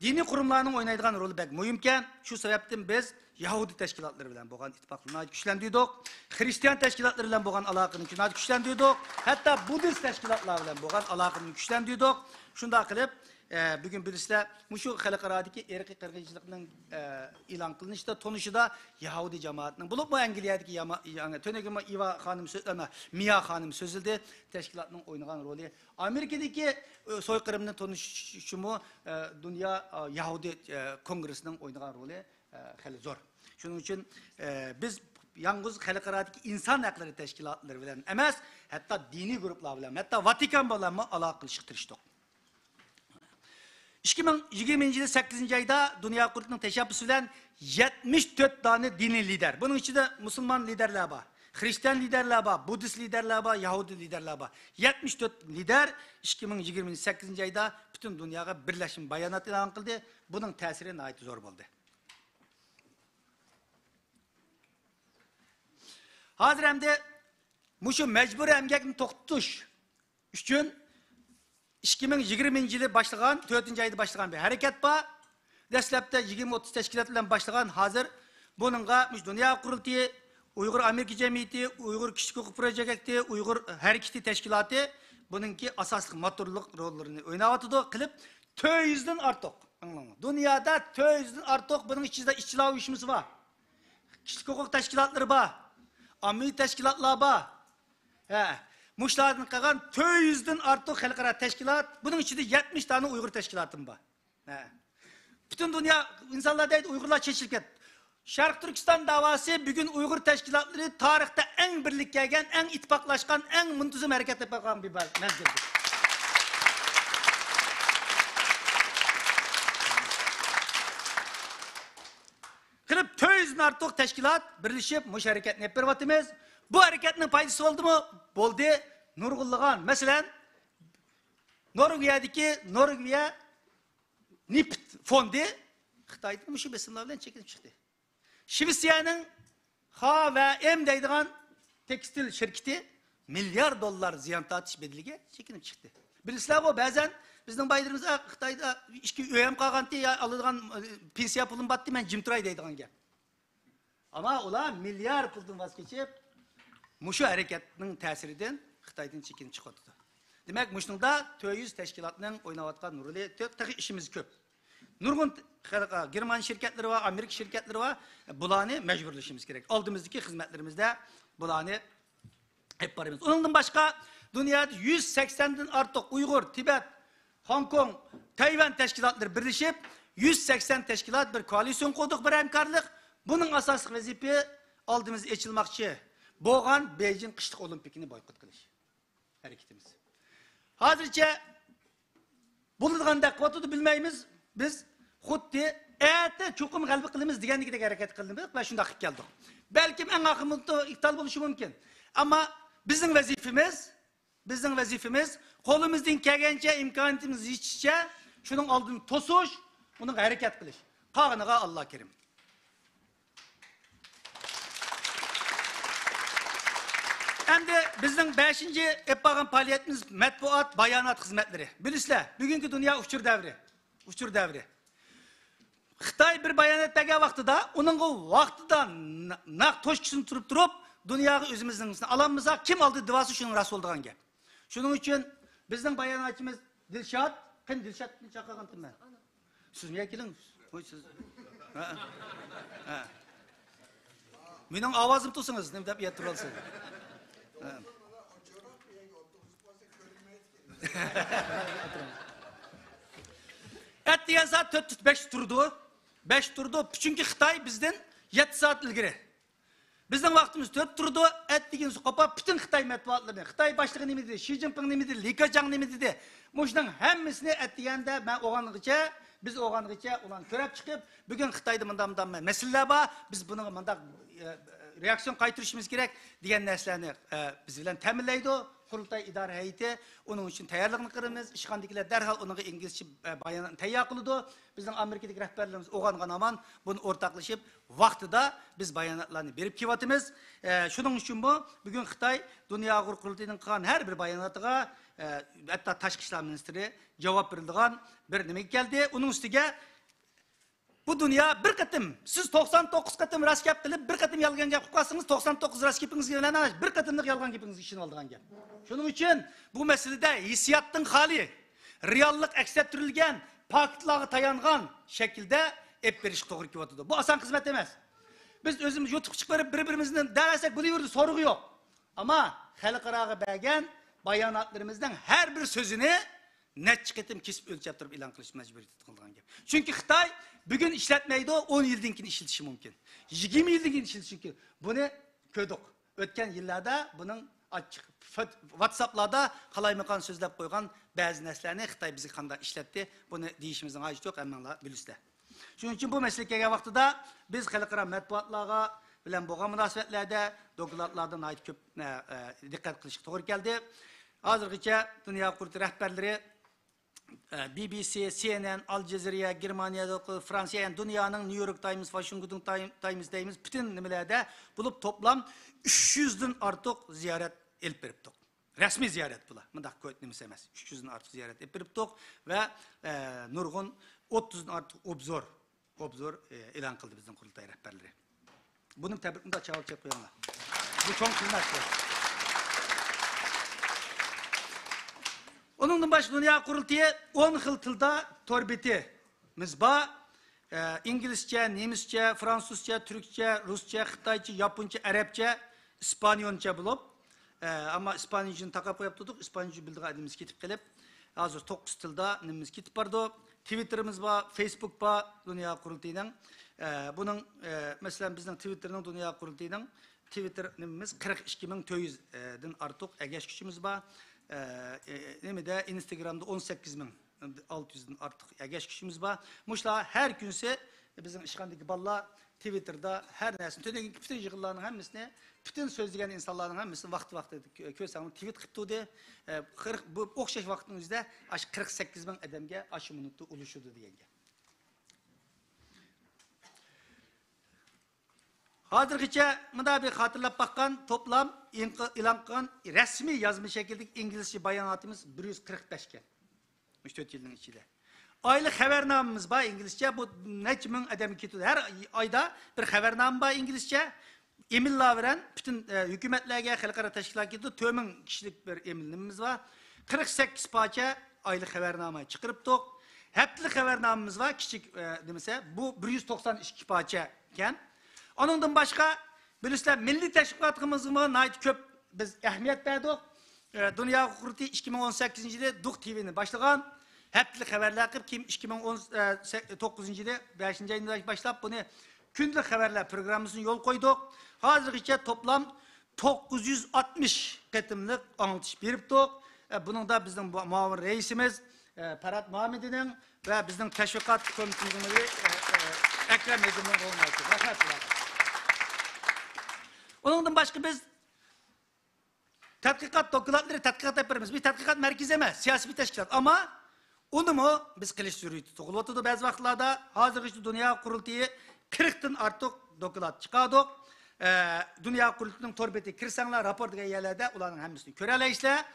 دىنىي قۇرۇملارنىڭ ئوينايدىغان رولى بەك مۇھىمكەن. شۇ سەۋەبتىن بىز يەھۇدىي تەشكىلاتلىرى بىلەن بولغان ئىتتىپاقلىقنى ناھايىتى كۈچلەندۈردۇق. خرىستىيان تەشكىلاتلىرى بىلەن بولغان ئالاقىنى ناھايىتى كۈچلەندۈردۇق. ھەتتا بۇددىست تەشكىلاتلار بىلەن بولغان ئالاقىنى كۈچلەندۈردۇق. شۇنداق قىلىپ، ئە، بۈگۈن بىلىسىلەر، مۇشۇ خەلقئارادىكى ئىرقىي قىرغىنچىلىقنىڭ، ئە، ئېلان قىلىنىشىدا، تونۇشىدا يەھۇدىي جامائەتنىڭ، بولۇپمۇ ئەنگلىيەدىكى ياما-، يەنى تۆنىگىمۇ ئىۋا خانىم سۆ-، ئانا، مىيا خانىم سۆزلىدى، تەشكىلاتنىڭ ئوينىغان رولى. ئامېرىكىدىكى، ئە، سويقىرىمنى تونۇشۇشىمۇ، ئە، دۇنيا، ئە، يەھۇدىي، ئە، كونگرېسىنىڭ ئوينىغان رولى، ئە، خېلى زور. شۇنىڭ ئۈچۈن، ئە، بىز يالغۇز خەلقئارادىكى ئىنسان ھەقلىرى تەشكىلاتلىرى بىلەن ئەمەس، ھەتتا دىنىي گۇرۇپپىلار بىلەن، ھەتتا ۋاتىكان بىلەنمۇ ئالاقە قىلىشقا تىرىشتۇق. ئىككى مىڭ يىگىرمىنچى يىلى سەككىزىنچى ئايدا دۇنيا قۇرۇلتىيىنىڭ تەشەببۇسى بىلەن يەتمىش تۆت دانە دىنىي لىدەر، بۇنىڭ ئىچىدە مۇسۇلمان لىدەرلەر بار، خرىستىيان لىدەرلەر بار، بۇددىست لىدەرلەر بار، يەھۇدىي لىدەرلەر بار. يەتمىش تۆت لىدەر ئىككى مىڭ يىگىرمە سەككىزىنچى ئايدا پۈتۈن دۇنياغا بىرلەشمە بايانات ئېلان قىلدى. بۇنىڭ تەسىرى ناھايىتى زور بولدى. ھازىر ئەمدى مۇشۇ مەجبۇرىي ئەمگەكنى توختىتىش ئۈچۈن ئىككى مىڭ يىگىرمىنچى يىلى باشلىغان، تۆتىنچى ئايدا باشلىغان بىر ھەرىكەت بار. دەسلەپتە يىگىرمە ئوتتۇز تەشكىلات بىلەن باشلىغان، ھازىر بۇنىڭغا مۇشۇ دۇنيا قۇرۇلتىيى، ئۇيغۇر ئامېرىكا جەمئىيىتى، ئۇيغۇر كىشىلىك ھوقۇق پروجېكتى، ئۇيغۇر ھەرىكىتى تەشكىلاتى بۇنىڭكى ئاساسلىق موتورلۇق روللىرىنى ئويناۋاتىدۇ. قىلىپ تۆت يۈزدىن ئارتۇق، ئاڭلاڭلار، دۇنيادا تۆت يۈزدىن ئارتۇق، بۇنىڭ ئىچىدە ئىشچىلار ئۇيۇشمىسى بار، كىشىلىك ھوقۇق تەشكىلاتلىرى بار، ئاممىۋى تەشكىلاتلار بار. ھە، مۇشۇلاردىن قالغان تۆت يۈزدىن ئارتۇق خەلقئارا تەشكىلات، بۇنىڭ ئىچىدە يەتمىش دانە ئۇيغۇر تەشكىلاتىمۇ بار. ھە. پۈتۈن دۇنيا ئىنسانلار دەيدۇ، ئۇيغۇرلار چېچىلىپ كەتتى. شەرقىي تۈركىستان داۋاسى بۈگۈن ئۇيغۇر تەشكىلاتلىرى تارىختا ئەڭ بىرلىككە كەلگەن، ئەڭ ئىتتىپاقلاشقان، ئەڭ مۇنتىزىم ھەرىكەت ئېلىپ بارغان بىر مەزگىلدۇر. قىلىپ تۆت يۈزدىن ئارتۇق تەشكىلات بىرلىشىپ مۇشۇ ھەرىكەتنى ئېلىپ بېرىۋاتىمىز. بۇ ھەرىكەتنىڭ پايدىسى بولدىمۇ؟ بولدى. نۇرغۇنلىغان، مەسىلەن، نورۋېگىيەدىكى نورۋېگىيە نېفىت فوندى خىتايدىن مۇشۇ بېسىملار بىلەن چېكىنىپ چىقتى. شىۋېتسىيەنىڭ خا ۋە ئېم دەيدىغان تېكستىل شىركىتى مىليار دوللار زىيان تارتىش بەدىلىگە چېكىنىپ چىقتى. بىلىسىلەرغۇ، بەزەن بىزنىڭ بايلىرىمىز، «ئا، خىتايدا ئىككى ئۆي ھەم قالغانتى، يا ئالىدىغان، ئە، پېنسىيە پۇلۇم باتتى، مەن جىم تۇراي» دەيدىغان گەپ. ئەمما ئۇلار مىليار پۇلدىن ۋاز كېچىپ، مۇشۇ ھەرىكەتنىڭ تەسىرىدىن خىتايدىن چېكىنىپ چىقىۋاتىدۇ. دېمەك، مۇشۇنىڭدا تۆت يۈز تەشكىلاتنىڭ ئويناۋاتقان رولى، تېخى ئىشىمىز كۆپ. نۇرغۇن خەلق، گېرمان شىركەتلىرى بار، ئامېرىكا شىركەتلىرى بار، بۇلارنى مەجبۇرلىشىمىز كېرەك. ئالدىمىزدىكى خىزمەتلىرىمىزدە بۇلارنى ئېلىپ بارىمىز. ئۇنىڭدىن باشقا، دۇنيادا يۈز سەكسەندىن ئارتۇق ئۇيغۇر، تىبەت، خوڭكوڭ، تەيۋەن تەشكىلاتلىرى بىرلىشىپ، يۈز سەكسەن تەشكىلات بىر كوئالىتسىيون قۇردۇق، بىر ھەمكارلىق. بۇنىڭ ئاساسلىق ۋەزىپىسى ئالدىمىزدا ئېچىلماقچى بولغان بېيجىڭ قىشلىق ئولىمپىكىنى بويكوت قىلىش ھەرىكىتىمىز. ھازىرچە بولىدىغاندەك قىلىۋاتىدۇ، بىلمەيمىز. بىز خۇددى «ئەتە چوقۇم غەلىبە قىلىمىز» دېگەندىكىدەك ھەرىكەت قىلدۇق ۋە شۇنداق قىلىپ كەلدۇق. بەلكىم ئەڭ ئاخىرى ئىپتال بولۇشى مۇمكىن. ئەمما بىزنىڭ ۋەزىپىمىز، بىزنىڭ ۋەزىپىمىز قولىمىزدىن كەلگەنچە، ئىمكانىيىتىمىز يېتىشىچە شۇنىڭ ئالدىنى توسۇش، ئۇنىڭغا ھەرىكەت قىلىش. قالغىنىغا ئاللا كېرىم. ئەمدى بىزنىڭ بەشىنچى ئېلىپ بارغان پائالىيىتىمىز مەتبۇئات، بايانات خىزمەتلىرى. بىلىسىلەر، بۈگۈنكى دۇنيا ئۇچۇر دەۋرى. ئۇچۇر دەۋرى. خىتاي بىر بايانات بەرگەن ۋاقتىدا، ئۇنىڭغا ۋاقتىدا ن-، نەق توشكىسىنى تۇرۇپ تۇرۇپ، دۇنياغا ئۆزىمىزنىڭ ئالالمىساق، كىم ئالدى دېۋالسا، شۇنىڭ راست بولىدىغان گەپ. شۇنىڭ ئۈچۈن بىزنىڭ باياناتچىمىز دىلشات، قېنى، دىلشاتنى چاقىرغانتىم مەن. سىزمۇ كېلىڭ. ۋوي، سىز. ھە. ھە. مېنىڭ ئاۋازىمنى توسىڭىز، نېمە دەپ يەتتۈرۈۋالسىڭىز. ھە. ئەتىگەن سائەت تۆت، بەش تۇرىدۇ. بەش تۇرىدۇ. چۈنكى خىتاي بىزدىن يەتتە سائەت ئىلگىرى. بىزنىڭ ۋاقتىمىز تۆت تۇرىدۇ. ئەتىگىنسى قوپاپ، پۈتۈن خىتاي مەتبۇئاتلىرىنى، خىتاي باشلىقى نېمە دېدى، شى جىنپىڭ نېمە دېدى، لى كېچياڭ نېمە دېدى، مۇشۇنىڭ ھەممىسىنى ئەتىگەندە مەن ئويغانغىچە، بىز ئويغانغىچە ئۇلارنى كۆرۈپ چىقىپ، بۈگۈن خىتايدا مۇنداق، مۇنداق مەسىلىلەر بار، بىز بۇنىڭغا مۇنداق، ئە، رېئاكسىيون قايتۇرۇشىمىز كېرەك دېگەن نەرسىلەرنى، ئە، بىز بىلەن تەمىنلەيدۇ. قۇرۇلتاي ئىدارە ھەيئىتى ئۇنىڭ ئۈچۈن تەييارلىقىنى قىلىمىز. ئىشخانىدىكىلەر دەرھال ئۇنىڭغا ئىنگلىزچە، ئە، باياناتنى تەييار قىلىدۇ. بىزنىڭ ئامېرىكىدىكى رەھبەرلىرىمىز ئويغانغان ھامان بۇنى ئورتاقلىشىپ، ۋاقتىدا بىز باياناتلارنى بېرىپ كېلىۋاتىمىز. ئە، شۇنىڭ ئۈچۈنمۇ بۈگۈن خىتاي دۇنيا ئۇيغۇر قۇرۇلتىيىنىڭ قىلغان ھەر بىر باياناتىغا، ئە، ھەتتا تاشقى ئىشلار مىنىستىرى جاۋاب بېرىدىغان بىر نېمىگە كەلدى. ئۇنىڭ ئۈستىگە بۇ دۇنيا بىر قېتىم، سىز توقسان توققۇز قېتىم راست گەپ قىلىپ، بىر قېتىم يالغان گەپ قىلىپ قالسىڭىز، توقسان توققۇز راست گېپىڭىزگە ئىنانماي، بىر قېتىملىق يالغان گېپىڭىزگە ئىشىنىۋالىدىغان گەپ. شۇنىڭ ئۈچۈن بۇ مەسىلىدە ھېسسىياتتىن خالىي، رېئاللىق ئەكس ئەتتۈرۈلگەن، پاكىتلارغا تايانغان شەكىلدە ئېلىپ بېرىشكە توغرا كېلىۋاتىدۇ. بۇ ئاسان خىزمەت ئەمەس. بىز ئۆزىمىز يۇتۇققا چىقىپ بېرىپ، بىر-بىرىمىزنى دەۋەرسەك بولۇۋېرىدۇ، سورىقى يوق. ئەمما خەلقئاراغا بەرگەن باياناتلىرىمىزنىڭ ھەر بىر سۆزىنى نەچچە قېتىم كېسىپ ئۆلچەپ تۇرۇپ ئېلان قىلىش مەجبۇرىيىتىدە قالىدىغان گەپ. چۈنكى خىتاي بۈگۈن ئىشلەتمەيدۇ، ئون يىلدىن كېيىن ئىشلىتىشى مۇمكىن. يىگىرمە يىلدىن كېيىن ئىشلىتىشى مۇمكىن. بۇنى كۆردۇق. ئۆتكەن يىللاردا بۇنىڭ ئاچچىق فت-، ۋاتساپلاردا قالايمىقان سۆزلەپ قويغان بەزى نەرسىلەرنى خىتاي بىزگە قانداق ئىشلەتتى، بۇنى دېيىشىمىزنىڭ ھاجىتى يوق، ھەممىڭلار بىلىسىلەر. شۇنىڭ ئۈچۈن بۇ مەسىلىگە كەلگەن ۋاقتىدا بىز خەلقئارا مەتبۇئاتلارغا، بىلەن بولغان مۇناسىۋەتلەردە دوكلاتلاردا ناھايىتى كۆپ، ئە، ئە، دىققەت قىلىشقا توغرا كەلدى. ھازىرغىچە دۇنيا قۇرۇلتىيى رەھبەرلىرى، ئە، بى بى سى، سى ئېن ئېن، ئال جەزىرە، گېرمانىيە، فرانسىيە، يەنى دۇنيانىڭ نيۇ يورك تايمس، ۋاشىنگتون تايم-، تايمس دەيمىز، پۈتۈن نېمىلەردە بولۇپ توپلام ئۈچ يۈزدىن ئارتۇق زىيارەت ئېلىپ بېرىپتۇق. رەسمىي زىيارەت بۇلار. مۇنداق كۆ-، نېمىسى ئەمەس. ئۈچ يۈزدىن ئارتۇق زىيارەت ئېلىپ بېرىپتۇق ۋە، ئە، نۇرغۇن ئوتتۇزدىن ئارتۇق ئوبزور، ئوبزور، ئە، ئېلان قىلدى بىزنىڭ قۇرۇلتاي رەھبەرلىرى. بۇنى تەبرىك، مۇنداق چاۋاك چېلىپ قويۇڭلار. بۇ چوڭ خىزمەت بۇ. ئۇنىڭدىن باشقا دۇنيا قۇرۇلتىيى ئون خىل تىلدا تور بېتىمىز بار. ئە، ئىنگلىزچە، نېمىسچە، فرانسۇزچە، تۈركچە، رۇسچە، خىتايچە، ياپونچە، ئەرەبچە، ئىسپانىيونچە بولۇپ، ئە، ئەمما ئىسپانىيچىنى تاقاپ قويۇپ تۇردۇق. ئىسپانىيچە بىلىدىغان ئادىمىمىز كېتىپ قېلىپ، ھازىر توققۇز تىلدا نېمىمىز كېتىپ بارىدۇ. تىۋىتتېرىمىز بار، فېيسبۇك بار، دۇنيا قۇرۇلتىيىنىڭ. ئە، بۇنىڭ، ئە، مەسىلەن، بىزنىڭ تىۋىتتېرنىڭ، دۇنيا قۇرۇلتىيىنىڭ تىۋىتتېر نېمىمىز قىرىق ئىككى مىڭ تۆت يۈز دىن ئارتۇق ئەگەشكۈچىمىز بار. ئە، ئە، نېمىدە، ئىنستاگرامدا ئون سەككىز مىڭ ئالتە يۈزدىن ئارتۇق ئەگەشكۈچىمىز بار. مۇشۇلار ھەر كۈنسى بىزنىڭ ئىشخانىدىكى بالىلار تىۋىتتېردا ھەر نەرسىنى، تۆنۈگۈنكى پۈتۈن يىغىنلارنىڭ ھەممىسىنى، پۈتۈن سۆزلىگەن ئىنسانلارنىڭ ھەممىسىنى ۋاقتى ۋاقتىدا كۆ-، كۆرسەڭلار تىۋىت قىلىپ تۇردى. ئە، قىرىق، بۇ ئوخشاش ۋاقىتنىڭ ئۆزىدە ئاشۇ قىرىق سەككىز مىڭ ئادەمگە ئاشۇ مىنۇتتا ئۇلىشىدۇ دېگەن گەپ. ھازىرغىچە مۇنداق بىر خاتىرىلەپ باققان، توپلام ئېنقا-، ئېلان قىلغان رەسمىي يازما شەكىلدىكى ئىنگلىزچە باياناتىمىز بىر يۈز قىرىق بەش كەن. مۇشۇ تۆت يىلنىڭ ئىچىدە. ئايلىق خەۋەرنامىمىز بار ئىنگلىزچە. بۇ نەچچە مىڭ ئادەمگە كېتىدۇ. ھەر ئايدا بىر خەۋەرنامە بار ئىنگلىزچە. ئېمىللار بىلەن پۈتۈن، ئە، ھۆكۈمەتلەرگە، خەلقئارا تەشكىلاتقا كېتىدۇ. تۆت مىڭ كىشىلىك بىر ئېمىل نېمىمىز بار. قىرىق سەككىز پارچە ئايلىق خەۋەرنامە چىقىرىپتۇق. ھەپتىلىك خەۋەرنامىمىز بار، كىچىك، ئە، دېمىسە، بۇ بىر يۈز توقسان ئىككى پارچە ئىكەن. ئۇنىڭدىن باشقا، بىلىسىلەر، مىللىي تەشۋىقاتىمىزغىمۇ ناھايىتى كۆپ بىز ئەھمىيەت بەردۇق. ئە، دۇنيا قۇرۇلتىيى ئىككى مىڭ ئون سەككىزىنچى يىلى دۇق تىۋىنى باشلىغان، ھەپتىلىك خەۋەرلەر قىلىپ، كېيىن ئىككى مىڭ ئون توققۇزىنچى يىلى بەشىنچى ئايدىن باشلاپ بۇنى كۈندىلىك خەۋەرلەر پروگراممىسىنى يولغا قويدۇق. ھازىرغىچە توپلام توققۇز يۈز ئاتمىش قېتىملىق ئاڭلىتىش بېرىپتۇق. ئە، بۇنىڭدا بىزنىڭ بۇ مۇئاۋىن رەئىسىمىز، ئە، پەرھات مامىدىنىڭ ۋە بىزنىڭ تەشۋىقات كومىتېتىمىزنىڭ، ئە، ئە، ئەكرەم ھېدىمنىڭ رولىنى ئوينايتتى. رەھمەت سىلەرگە. ئۇنىڭدىن باشقا بىز تەتقىقات دوكلاتلىرى تەتقىقات ئېلىپ بېرىمىز. بىز تەتقىقات مەركىزى ئەمەس، سىياسىي بىر تەشكىلات. ئەمما ئۇنىمۇ بىز قىلىش زۆرۈرىيىتى تۇغۇلۇۋاتىدۇ بەزى ۋاقىتلاردا. ھازىرغىچە دۇنيا قۇرۇلتىيى قىرىقتىن ئارتۇق دوكلات چىقاردۇق. ئە، دۇنيا قۇرۇلتىيىنىڭ تور بېتىگە كىرسەڭلار، راپور دېگەن يەرلەردە ئۇلارنىڭ ھەممىسىنى كۆرەلەيسىلەر.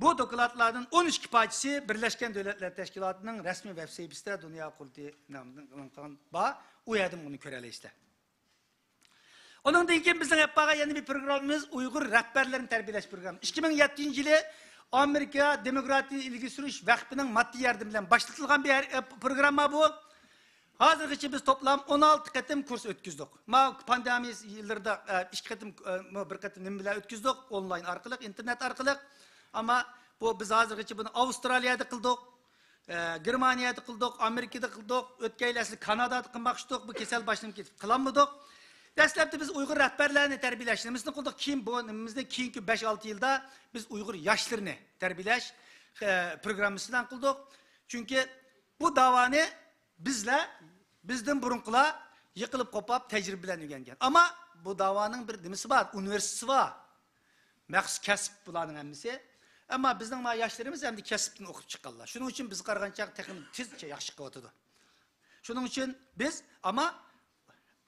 بۇ دوكلاتلاردىن ئون ئىككى پارچىسى بىرلەشكەن دۆلەتلەر تەشكىلاتىنىڭ رەسمىي ۋېب ساھىپىسىدە دۇنيا قۇرۇلتىيى نامىدىن ئېلان قىلغان بار. ئۇ يەردىن ئۇنى كۆرەلەيسىلەر. ئۇنىڭدىن كېيىن بىزنىڭ ئېلىپ بارغان يەنە بىر پروگراممىمىز ئۇيغۇر رەھبەرلىرىنى تەربىيەلەش پروگراممىسى. ئىككى مىڭ يەتتىنچى يىلى ئامېرىكا دېموكراتىيىنى ئىلگىرى سۈرۈش ۋەقپىنىڭ ماددىي ياردىمى بىلەن باشلىتىلغان بىر ھەر-، ئە، پروگرامما بۇ. ھازىرغىچە بىز توپلام ئون ئالتە قېتىم كۇرس ئۆتكۈزدۇق. ما پاندېمىيە يىللىرىدا، ئە، ئىككى قېتىم، ئە، بىر قېتىم نېمە بىلەن ئۆتكۈزدۇق، ئونلاين ئارقىلىق، ئىنتېرنېت ئارقىلىق. ئەمما بۇ، بىز ھازىرغىچە بۇنى ئاۋسترالىيەدە قىلدۇق. ئە، گېرمانىيەدە قىلدۇق، ئامېرىكىدا قىلدۇق، ئۆتكەن يىلى ئەسلى كانادادا قىلماقچىدۇق، بۇ كېسەل باشلىنىپ كېتىپ قىلالمىدۇق. دەسلەپتە بىز ئۇيغۇر رەھبەرلەرنى تەربىيەلەش نېمىسىنى قىلدۇق، كېيىن بۇ نېمىمىزنى كېيىنكى بەش ئالتە يىلدا بىز ئۇيغۇر ياشلىرىنى تەربىيەلەش، ئە، پروگراممىسى بىلەن قىلدۇق. چۈنكى بۇ داۋانى بىزلەر، بىزدىن بۇرۇنقىلار يىقىلىپ قوپاپ تەجرىبە بىلەن ئۆگەنگەن. ئەمما بۇ داۋانىڭ بىر نېمىسى بار، ئۇنىۋېرسىتېتى بار. مەخسۇس كەسىپ بۇلارنىڭ ھەممىسى. ئەمما بىزنىڭ مانا ياشلىرىمىز ئەمدى كەسىپتىن ئوقۇپ چىققانلار. شۇنىڭ ئۈچۈن بىزگە قارىغاندا تېخىمۇ تېزچە ياخشى قىلىۋاتىدۇ. شۇنىڭ ئۈچۈن بىز، ئەمما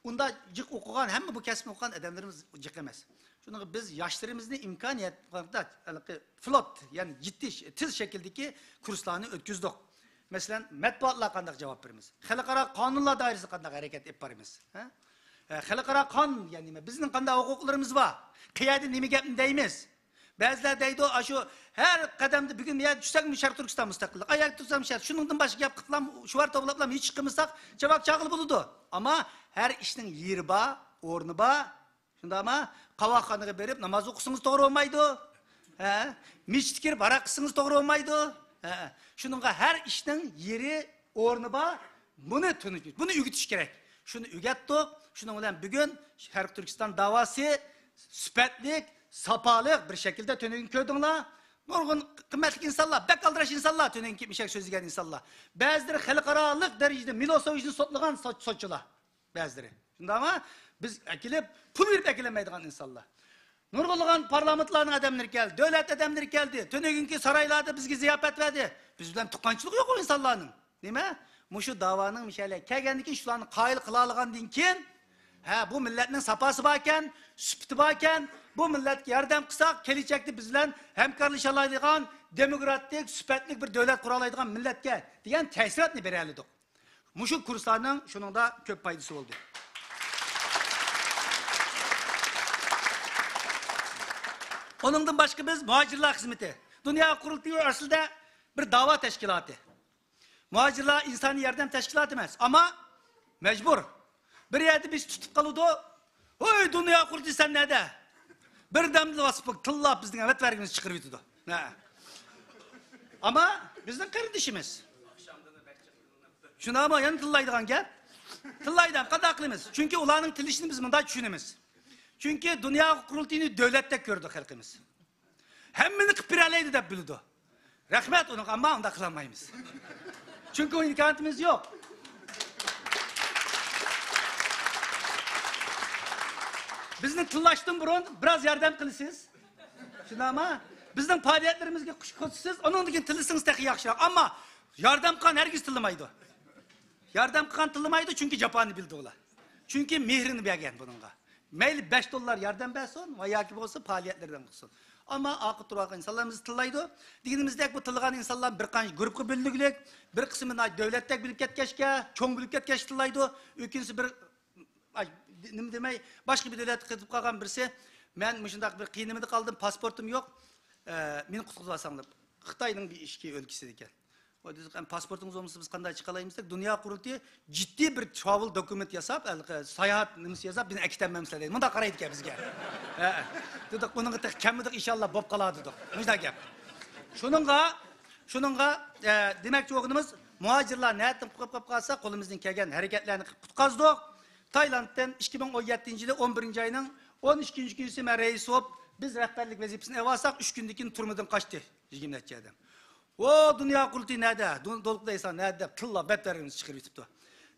ئۇنداق جىق ئوقۇغان، ھەممە بۇ كەسىپنى ئوقۇغان ئادەملىرىمىز جىق ئەمەس. شۇنىڭغا بىز ياشلىرىمىزنى ئىمكانىيەت، ھېلىقى فلوت، يەنى جىددىي، تېز شەكىلدىكى كۇرسلارنى ئۆتكۈزدۇق. مەسىلەن، مەتبۇئاتلار قانداق جاۋاب بېرىمىز؟ خەلقئارا قانۇنلار دائىرىسىدە قانداق ھەرىكەت ئېلىپ بارىمىز؟ ھە؟ ئە، خەلقئارا قانۇن، يەنى نېمە؟ بىزنىڭ قانداق ھوقۇقلىرىمىز بار؟ قەيەردە نېمە گەپنى دەيمىز؟ بەزىلەر دەيدۇ، ئاشۇ ھەر قەدەمدە بۈگۈن يەر چۈشسەكمۇ شەرقىي تۈركىستان مۇستەقىللىق، ئاياغ تۈركىستان مۇستەقىللىق، شۇنىڭدىن باشقا گەپ قىلىپلام، شۇ بار توۋلاپلام ھېچ چىقمىساق، چاۋاك چاغىلى بولىدۇ. ئەمما ھەر ئىشنىڭ يېرى بار، ئورنى بار. شۇنداقمۇ؟ قاۋاقخانىغا بېرىپ ناماز ئوقۇسىڭىز توغرا بولمايدۇ. ھە؟ مەسچىتكە كىرىپ ھاراق ئىچسىڭىز توغرا بولمايدۇ. ھە؟ شۇنىڭغا ھەر ئىشنىڭ يېرى، ئورنى بار. بۇنى تونۇش، بۇنى ئۆگىتىش كېرەك. شۇنى ئۆگەتتۇق. شۇنىڭ بىلەن بۈگۈن شەرقىي تۈركىستان داۋاسى سۈپەتلىك، ساپالىق بىر شەكىلدە تۈنۈگۈن كۆردۈڭلار. نۇرغۇن قىممەتلىك ئىنسانلار، بەك ئالدىراش ئىنسانلار، تۈنۈگۈنكى مۇشۇ سۆزلىگەن ئىنسانلار. بەزىلىرى خەلقئارالىق دەرىجىدە مىلوسېۋىچنى سوتلىغان سوت-، سوتچىلار. بەزىلىرى. شۇنداقمۇ؟ بىز ئەكېلىپ، پۇل بېرىپ ئەكېلەلمەيدىغان ئىنسانلار. نۇرغۇنلىغان پارلامېنتلارنىڭ ئادەملىرى كەلدى، دۆلەت ئادەملىرى كەلدى، تۈنۈگۈنكى سارايلاردا بىزگە زىياپەت بەردى. بىز بىلەن تۇغقانچىلىقى يوق ئۇ ئىنسانلارنىڭ. نېمە؟ مۇشۇ داۋانىڭ مىشەلە كەلگەندىن كېيىن، شۇلارنى قايىل قىلالىغاندىن كېيىن، ھە، بۇ مىللەتنىڭ ساپاسى باركەن، سۈپىتى باركەن، بۇ مىللەتكە ياردەم قىلساق، كېلىچەكتە بىز بىلەن ھەمكارلىشالايدىغان، دېموكراتىك، سۈپەتلىك بىر دۆلەت قۇرالايدىغان مىللەتكە دېگەن تەسىراتنى بېرەلىدۇق. مۇشۇ كۇرسلارنىڭ شۇنىڭدا كۆپ پايدىسى بولدى. ئۇنىڭدىن باشقا بىز مۇھاجىرلار خىزمىتى. دۇنيا قۇرۇلتىيى ئەسلىدە بىر داۋا تەشكىلاتى. مۇھاجىرلار ئىنسانىي ياردەم تەشكىلاتى ئەمەس، ئەمما مەجبۇر. بىر يەردە بىز تۇتۇپ قالىدۇ. ھوي، دۇنيا قۇرۇلتىيى سەن نەدە؟ بىردەمدىلا باسىپ تىللاپ بىزنىڭ ۋەتۋەرىگىمىزنى چىقىرىۋېتىدۇ. ھە. ئەمما بىزنىڭ قېرىندىشىمىز. شۇنداقمۇ؟ يەنە تىللايدىغان گەپ. تىللايدۇ، قانداق قىلىمىز؟ چۈنكى ئۇلارنىڭ تىللىشىنى بىز مۇنداق چۈشىنىمىز. چۈنكى دۇنيا قۇرۇلتىيىنى دۆلەتتەك كۆرىدۇ خەلقىمىز. ھەممىنى قىلىپ بېرەلەيدۇ دەپ بىلىدۇ. رەھمەت ئۇنىڭغا، ئەمما ئۇنداق قىلالمايمىز. چۈنكى ئۇ ئىمكانىيىتىمىز يوق. بىزنى تىللاشتىن بۇرۇن بىراز ياردەم قىلىسىز. شۇنداقمۇ؟ بىزنىڭ پائالىيەتلىرىمىزگە قوشۇلسىز، ئۇنىڭدىن كېيىن تىللىسىڭىز تېخى ياخشىراق. ئەمما ياردەم قىلغان ھەرگىز تىللىمايدۇ. ياردەم قىلغان تىللىمايدۇ، چۈنكى جاپانى بىلىدۇ ئۇلار. چۈنكى مېھرىنى بەرگەن بۇنىڭغا. مەيلى بەش دوللار ياردەم بەرسۇن ۋە ياكى بولسا پائالىيەتلىرىدىن قىلسۇن. ئەمما ئارقىدا تۇرۇۋالغان ئىنسانلارمىز تىللايدۇ. دېگىنىمىزدەك، بۇ تىللىغان ئىنسانلار بىر قانچە گۇرۇپپىغا بۆلۈنگۈلۈك، بىر قىسمى ناھايىتى دۆلەتتەك بىلىپ كەتكەچكە، چوڭ بىلىپ كەتكەچكە تىللايدۇ. ئۆكۈنسە بىر، ئاي، نېمە دېمەي، باشقا بىر دۆلەتكە قېتىپ قالغان بىرسى، مەن مۇشۇنداق بىر قىيىن نېمىدە قالدىم، پاسپورتۇم يوق، ئە، مېنى قۇتقۇزۇۋالساڭلار. خىتاينىڭ بىر ئىچكى ئۆلكىسىدىكەن. ئۇ دېدى، ئەمما پاسپورتىڭىز بولمىسا بىز قانداق چىقالايمىز دەپ، دۇنيا قۇرۇلتىيى جىددىي بىر تراۋېل دوكۇمېنت ياساپ، ھېلىقى ساياھەت نېمىسى ياساپ، بىزنى ئەكېتەلمەمسىلەر دەيدۇ. مۇنداق قارايدىكەن بىزگە. ھە، دېدۇق، ئۇنىڭغا تېخى كەلمىدۇق، ئىنشاللا بوپ قالار دېدۇق. مۇشۇنداق گەپ. شۇنىڭغا، شۇنىڭغا، ئە، دېمەكچى بولغىنىمىز، مۇھاجىرلار نەدىن قوپۇپ قالسا، قولىمىزدىن كەلگەن ھەرىكەتلەرنى قىلىپ قۇتقازدۇق. تايلاندتىن ئىككى مىڭ ئون يەتتىنچى يىلى ئون بىرىنچى ئاينىڭ ئون ئىككىنچى كۈنى مەن رەئىس بولۇپ، بىز رەھبەرلىك ۋەزىپىسىنى ئېلىۋالساق، ئۈچ كۈندىن كېيىن تۈرمىدىن قاچتى. يىگىرمە نەچچە ئادەم. ۋو، دۇنيا قۇرۇلتىيى نەدە؟ دۇ-، دولقۇن ئەيسا نەدە؟ دەپ تىللاپ بەتبەرىمىزنى چىقىرىۋېتىپتۇ.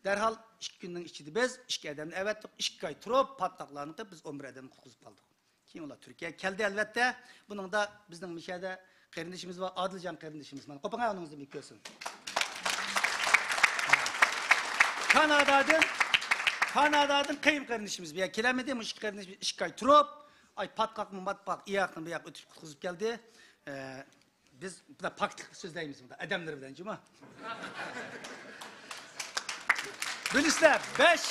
دەرھال ئىككى كۈننىڭ ئىچىدە بىز ئىككى ئادەمنى ئەۋەتتۇق. ئىككى ئاي تۇرۇپ، پاتقاقلارنى قىلىپ، بىز ئون بىر ئادەمنى قۇتقۇزۇپ قالدۇق. كېيىن ئۇلار تۈركىيەگە كەلدى، ئەلۋەتتە. بۇنىڭدا بىزنىڭ مۇشۇ يەردە قېرىندىشىمىز بار، ئادىلجان قېرىندىشىمىز. مانا، قوپۇڭ، ئۇنىڭىزنى بىر كۆرسۇن. كانادادىن، كانادادىن قېيىن قېرىندىشىمىز بۇ يەرگە كېلەلمىدى. مۇشۇ ئىككى قېرىندىشىمىز ئىككى ئاي تۇرۇپ، ئاي، پاتقاقمۇ ماتقاق، ئىياقنى بۇ ياققا ئۆتۈپ قۇتقۇزۇپ كەلدى. ئە، بىز بۇنداق پاكىتلىق سۆزلەيمىز، بۇنداق ئادەملىرى بىلەن جۇمۇ. بىلىسىلەر، بەش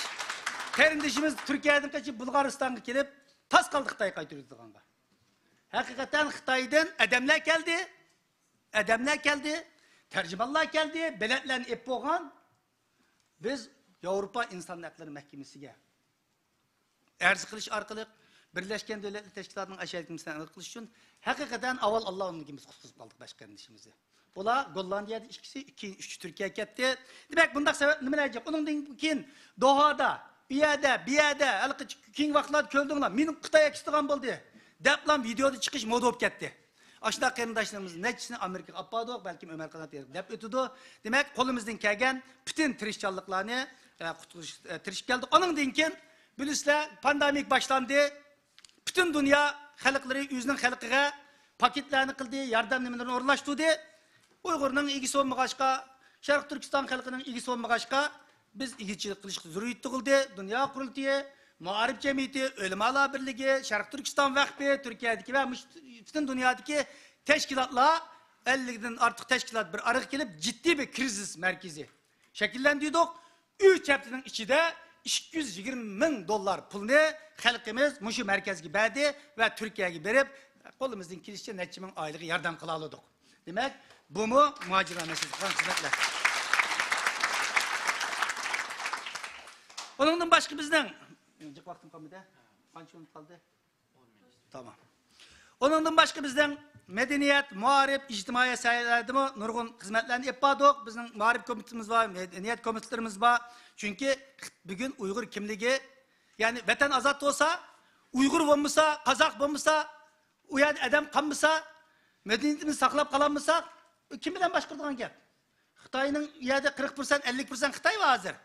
قېرىندىشىمىز تۈركىيەدىن قېچىپ بۇلغارىستانغا كېلىپ، تاس قالدى خىتايغا قايتۇرۇلىدىغانغا. ھەقىقەتەن خىتايدىن ئادەملەر كەلدى، ئادەملەر كەلدى، تەرجىمانلار كەلدى، بېلەتلەرنى ئېلىپ بولغان. بىز ياۋروپا ئىنسان ھەقلىرى مەھكىمىسىگە ئەرز قىلىش ئارقىلىق، بىرلەشكەن دۆلەتلەر تەشكىلاتىنىڭ ئاشۇ ھەقىمىسىدىن ئەرز قىلىش ئۈچۈن، ھەقىقەتەن ئاۋۋال ئاللا، ئۇنىڭدىن كېيىن بىز قۇتقۇزۇپ قالدۇق بەش قېرىندىشىمىزنى. بۇلار گوللاندىيەدە ئىككىسى، كېيىن ئۈچى تۈركىيەگە كەتتى. دېمەك، بۇنداق سەۋەب نېمىلەر جىق؟ ئۇنىڭدىن كېيىن دوھادا، ئۇ يەردە، بۇ يەردە، ھېلىقى كېيىنكى ۋاقىتلاردا كۆردۈڭلار، مېنى خىتاي ئەكېتىدىغان بولدى، دەپلا ۋىدېيودا چىقىش مودا بولۇپ كەتتى. ئاشۇنداق قېرىنداشلىرىمىزنىڭ نەچچىسىنى ئامېرىكىغا ئاپپاردۇق، بەلكىم ئۆمەر قانات دەپ ئۆتىدۇ. دېمەك، قولىمىزدىن كەلگەن پۈتۈن تىرىشچانلىقلارنى، ئە، قۇتقۇزۇش، ئە، تىرىشىپ كەلدۇق. ئۇنىڭدىن كېيىن، بىلىسىلەر، پاندېمىك باشلاندى. پۈتۈن دۇنيا خەلقلىرى ئۆزىنىڭ خەلقىگە پاكېتلارنى قىلدى، ياردەم نېمىلىرىنى ئورۇنلاشتۇردى. ئۇيغۇرنىڭ ئىگىسى بولمىغاچقا، شەرقىي تۈركىستان خەلقىنىڭ ئىگىسى بولمىغاچقا، بىز ئىگىچىلىك قىلىشقا زۆرۈرىيەت تۇغۇلدى. دۇنيا قۇرۇلتىيى، مائارىپ جەمئىيىتى، ئۆلىمالار بىرلىكى، شەرقىي تۈركىستان ۋەقپى، تۈركىيەدىكى ۋە مۇش-، پۈتۈن دۇنيادىكى تەشكىلاتلار، ئەللىكتىن ئارتۇق تەشكىلات بىر ئارىغا كېلىپ، جىددىي بىر كىرىزىس مەركىزى شەكىللەندۈردۇق. ئۈچ ھەپتىنىڭ ئىچىدە ئىككى يۈز يىگىرمە مىڭ دوللار پۇلنى خەلقىمىز مۇشۇ مەركەزگە بەردى ۋە تۈركىيەگە بېرىپ، قولىمىزدىن كېلىشىچە نەچچە مىڭ ئائىلىگە ياردەم قىلالىدۇق. دېمەك، بۇمۇ مۇھاجىرلار مەسىلىسىگە قىلغان خىزمەتلەر. ئۇنىڭدىن باشقا بىزنىڭ، جىق ۋاقتىم قالمىدى. قانچە مىنۇت قالدى؟ تامام. ئۇنىڭدىن باشقا بىزنىڭ مەدەنىيەت، مائارىپ، ئىجتىمائىي ساھەلەردىمۇ نۇرغۇن خىزمەتلەرنى ئېلىپ باردۇق. بىزنىڭ مائارىپ كومىتېتىمىز بار، مەدەنىيەت كومىتېتلىرىمىز بار. چۈنكى بۈگۈن ئۇيغۇر كىملىكى، يەنى ۋەتەن ئازاد بولسا، ئۇيغۇر بولمىسا، قازاق بولمىسا، ئۇ يەردە ئادەم قالمىسا، مەدەنىيىتىمىزنى ساقلاپ قالالمىساق، كىم بىلەن باشقۇرىدىغان گەپ؟ خىتاينىڭ ئۇ يەردە قىرىق پىرسەنت، ئەللىك پىرسەنت خىتاي بار ھازىر.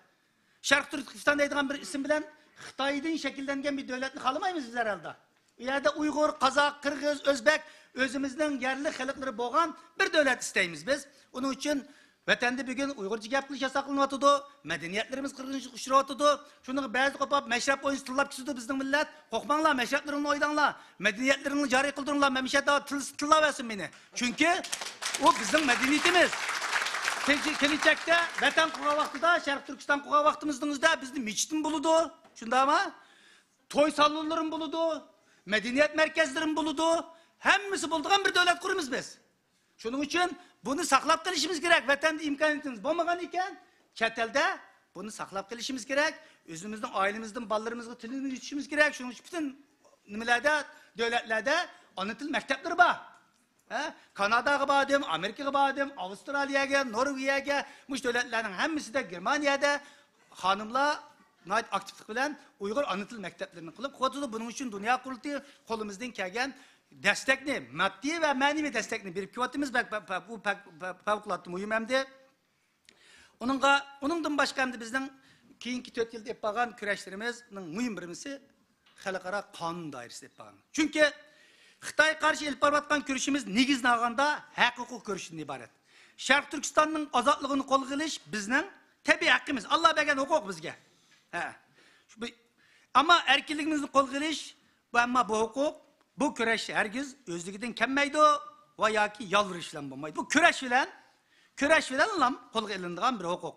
شەرقىي تۈركىستان دەيدىغان بىر ئىسىم بىلەن خىتايدىن شەكىللەنگەن بىر دۆلەتنى خالىمايمىز بىز ھەر ھالدا. ئۇ يەردە ئۇيغۇر، قازاق، قىرغىز، ئۆزبەك، ئۆزىمىزنىڭ يەرلىك خەلقلىرى بولغان بىر دۆلەت ئىستەيمىز بىز. ئۇنىڭ ئۈچۈن ۋەتەندە بۈگۈن ئۇيغۇرچە گەپ قىلىش ياساقلىنىۋاتىدۇ، مەدەنىيەتلىرىمىز قىرغىنچىلىققا ئۇچراۋاتىدۇ. شۇنىڭغا بەزى قوپاپ مەشرەپ ئوينىسا تىللاپ كېتىدۇ بىزنىڭ مىللەت. قورقماڭلار، مەشرەپلىرىڭلارنى ئويناڭلار، مەدەنىيەتلىرىڭلارنى جارى قىلدۇرۇڭلار، مەن مۇشۇ يەردە تىل-، تىللاۋەرسۇن مېنى. چۈنكى ئۇ بىزنىڭ مەدەنىيىتىمىز. كېلىچەكتە ۋەتەن قۇرغان ۋاقتىدا، شەرقىي تۈركىستان قۇرغان ۋاقتىمىزنىڭ ئۆزىدە بىزنى مىچىتمۇ بولىدۇ، شۇنداقمۇ؟ توي سالونلىرىمۇ بولىدۇ، مەدەنىيەت مەركەزلىرىمۇ بولىدۇ، ھەممىسى بولىدىغان بىر دۆلەت قۇرىمىز بىز. شۇنىڭ ئۈچۈن بۇنى ساقلاپ قېلىشىمىز كېرەك. ۋەتەندە ئىمكانىيىتىمىز بولمىغان ئىكەن، چەت ئەلدە بۇنى ساقلاپ قېلىشىمىز كېرەك. ئۆزىمىزنىڭ ئائىلىمىزدىن بالىلىرىمىزغا تىلىمىزنى يۈرۈتۈشىمىز كېرەك. شۇنىڭ ئۈچۈن پۈتۈن نېمىلەردە، دۆلەتلەردە ئانا تىل مەكتەپلىرى بار. ھە؟ كاناداغا باردىم، ئامېرىكىغا باردىم، ئاۋسترالىيەگە، نورۋېگىيەگە، مۇشۇ دۆلەتلەرنىڭ ھەممىسىدە، گېرمانىيەدە خانىملار ناھايىتى ئاكتىپلىق بىلەن ئۇيغۇر ئانا تىل مەكتەپلىرىنى قىلىپ قىلىۋاتىدۇ. بۇنىڭ ئۈچۈن دۇنيا قۇرۇلتىيى قولىمىزدىن كەلگەن دەستەكنى، ماددىي ۋە مەنىۋى دەستەكنى بېرىپ كېلىۋاتىمىز. بەك، بەك، بەك، بۇ پەك-، پەك-، پەۋقۇلئاددە مۇھىم ئەمدى. ئۇنىڭغا، ئۇنىڭدىن باشقا ئەمدى بىزنىڭ كېيىنكى تۆت يىلدا ئېلىپ بارغان كۈرەشلىرىمىزنىڭ مۇھىم بىرىمىسى خەلقئارا قانۇن دائىرىسىدە ئېلىپ بارغان. چۈنكى خىتايغا قارشى ئېلىپ بارىۋاتقان كۈرىشىمىز نېگىزىنى ئالغاندا ھەق ھوقۇق كۈرىشىدىن ئىبارەت. شەرقىي تۈركىستاننىڭ ئازادلىقىنى قولغا ئېلىش بىزنىڭ تەبىئىي ھەققىمىز، ئاللا بەرگەن ھوقۇق بىزگە. ھە. شۇ بىر، ئەمما ئەركىنلىكىمىزنى قولغا ئېلىش، بۇ، ئەمما بۇ ھوقۇق، بۇ كۈرەش ھەرگىز ئۆزلۈكىدىن كەلمەيدۇ ۋە ياكى يالۋۇرۇش بىلەن بولمايدۇ. بۇ كۈرەش بىلەن، كۈرەش بىلەنلا قولغا ئېلىنىدىغان بىر ھوقۇق.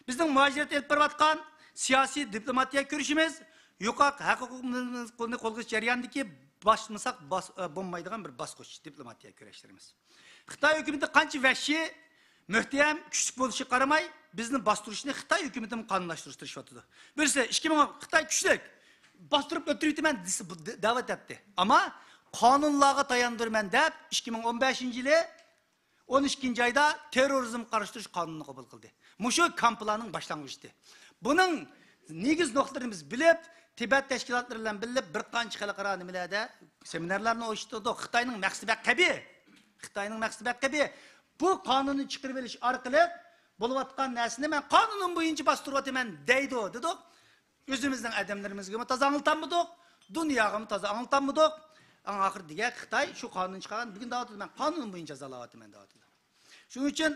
بىزنىڭ مۇھاجىرەتتە ئېلىپ بارىۋاتقان سىياسىي دىپلوماتىيە كۈرىشىمىز يوقاق ھەق ھوقۇقنى قولغا ئېلىش جەريانىدىكى باسمىساق باس-، ئە، بولمايدىغان بىر باسقۇچ دىپلوماتىيە كۈرەشلىرىمىز. خىتاي ھۆكۈمىتى قانچە ۋەھشىي، مۆھتەم، كۈچلۈك بولۇشىغا قارىماي، بىزنى باستۇرۇشنى خىتاي ھۆكۈمىتىمۇ قانۇنلاشتۇرۇشقا تىرىشىۋاتىدۇ. بىرسى، ئىككى مىڭ، خىتاي كۈچلۈك، باستۇرۇپ ئۆلتۈرۈۋېتىمەن دېسە، بۇ دە-، دەۋەت ئەتتى. ئەمما قانۇنلارغا تاياندۇرىمەن دەپ، ئىككى مىڭ ئون بەشىنچى يىلى ئون ئىككىنچى ئايدا تېررورىزمغا قارشى تۇرۇش قانۇنىنى قوبۇل قىلدى. مۇشۇ كامپلارنىڭ باشلانغۇچى. بۇنىڭ نېگىز نۇقتىلىرىنى بىز بىلىپ، تىبەت تەشكىلاتلىرى بىلەن بىللە بىر قانچە خەلقئارا نېمىلەردە سېمىنارلارنى ئۇيۇشتۇردۇق. خىتاينىڭ مەقسىتى بەك قەبىھ. خىتاينىڭ مەقسىتى بەك قەبىھ. بۇ قانۇننى چىقىرىۋېلىش ئارقىلىق بولۇۋاتقان نەرسىنى مەن قانۇنۇم بويىچە باستۇرۇۋاتىمەن دەيدۇ، دېدۇق. ئۆزىمىزنىڭ ئادەملىرىمىزگىمۇ تازا ئاڭلىتالمىدۇق، دۇنياغىمۇ تازا ئاڭلىتالمىدۇق. ئەڭ ئاخىرى دېگەن خىتاي شۇ قانۇن چىقارغان، بۈگۈن دەۋاتىدۇ، مەن قانۇن بويىچە جازالاۋاتىمەن دەۋاتىدۇ. شۇنىڭ ئۈچۈن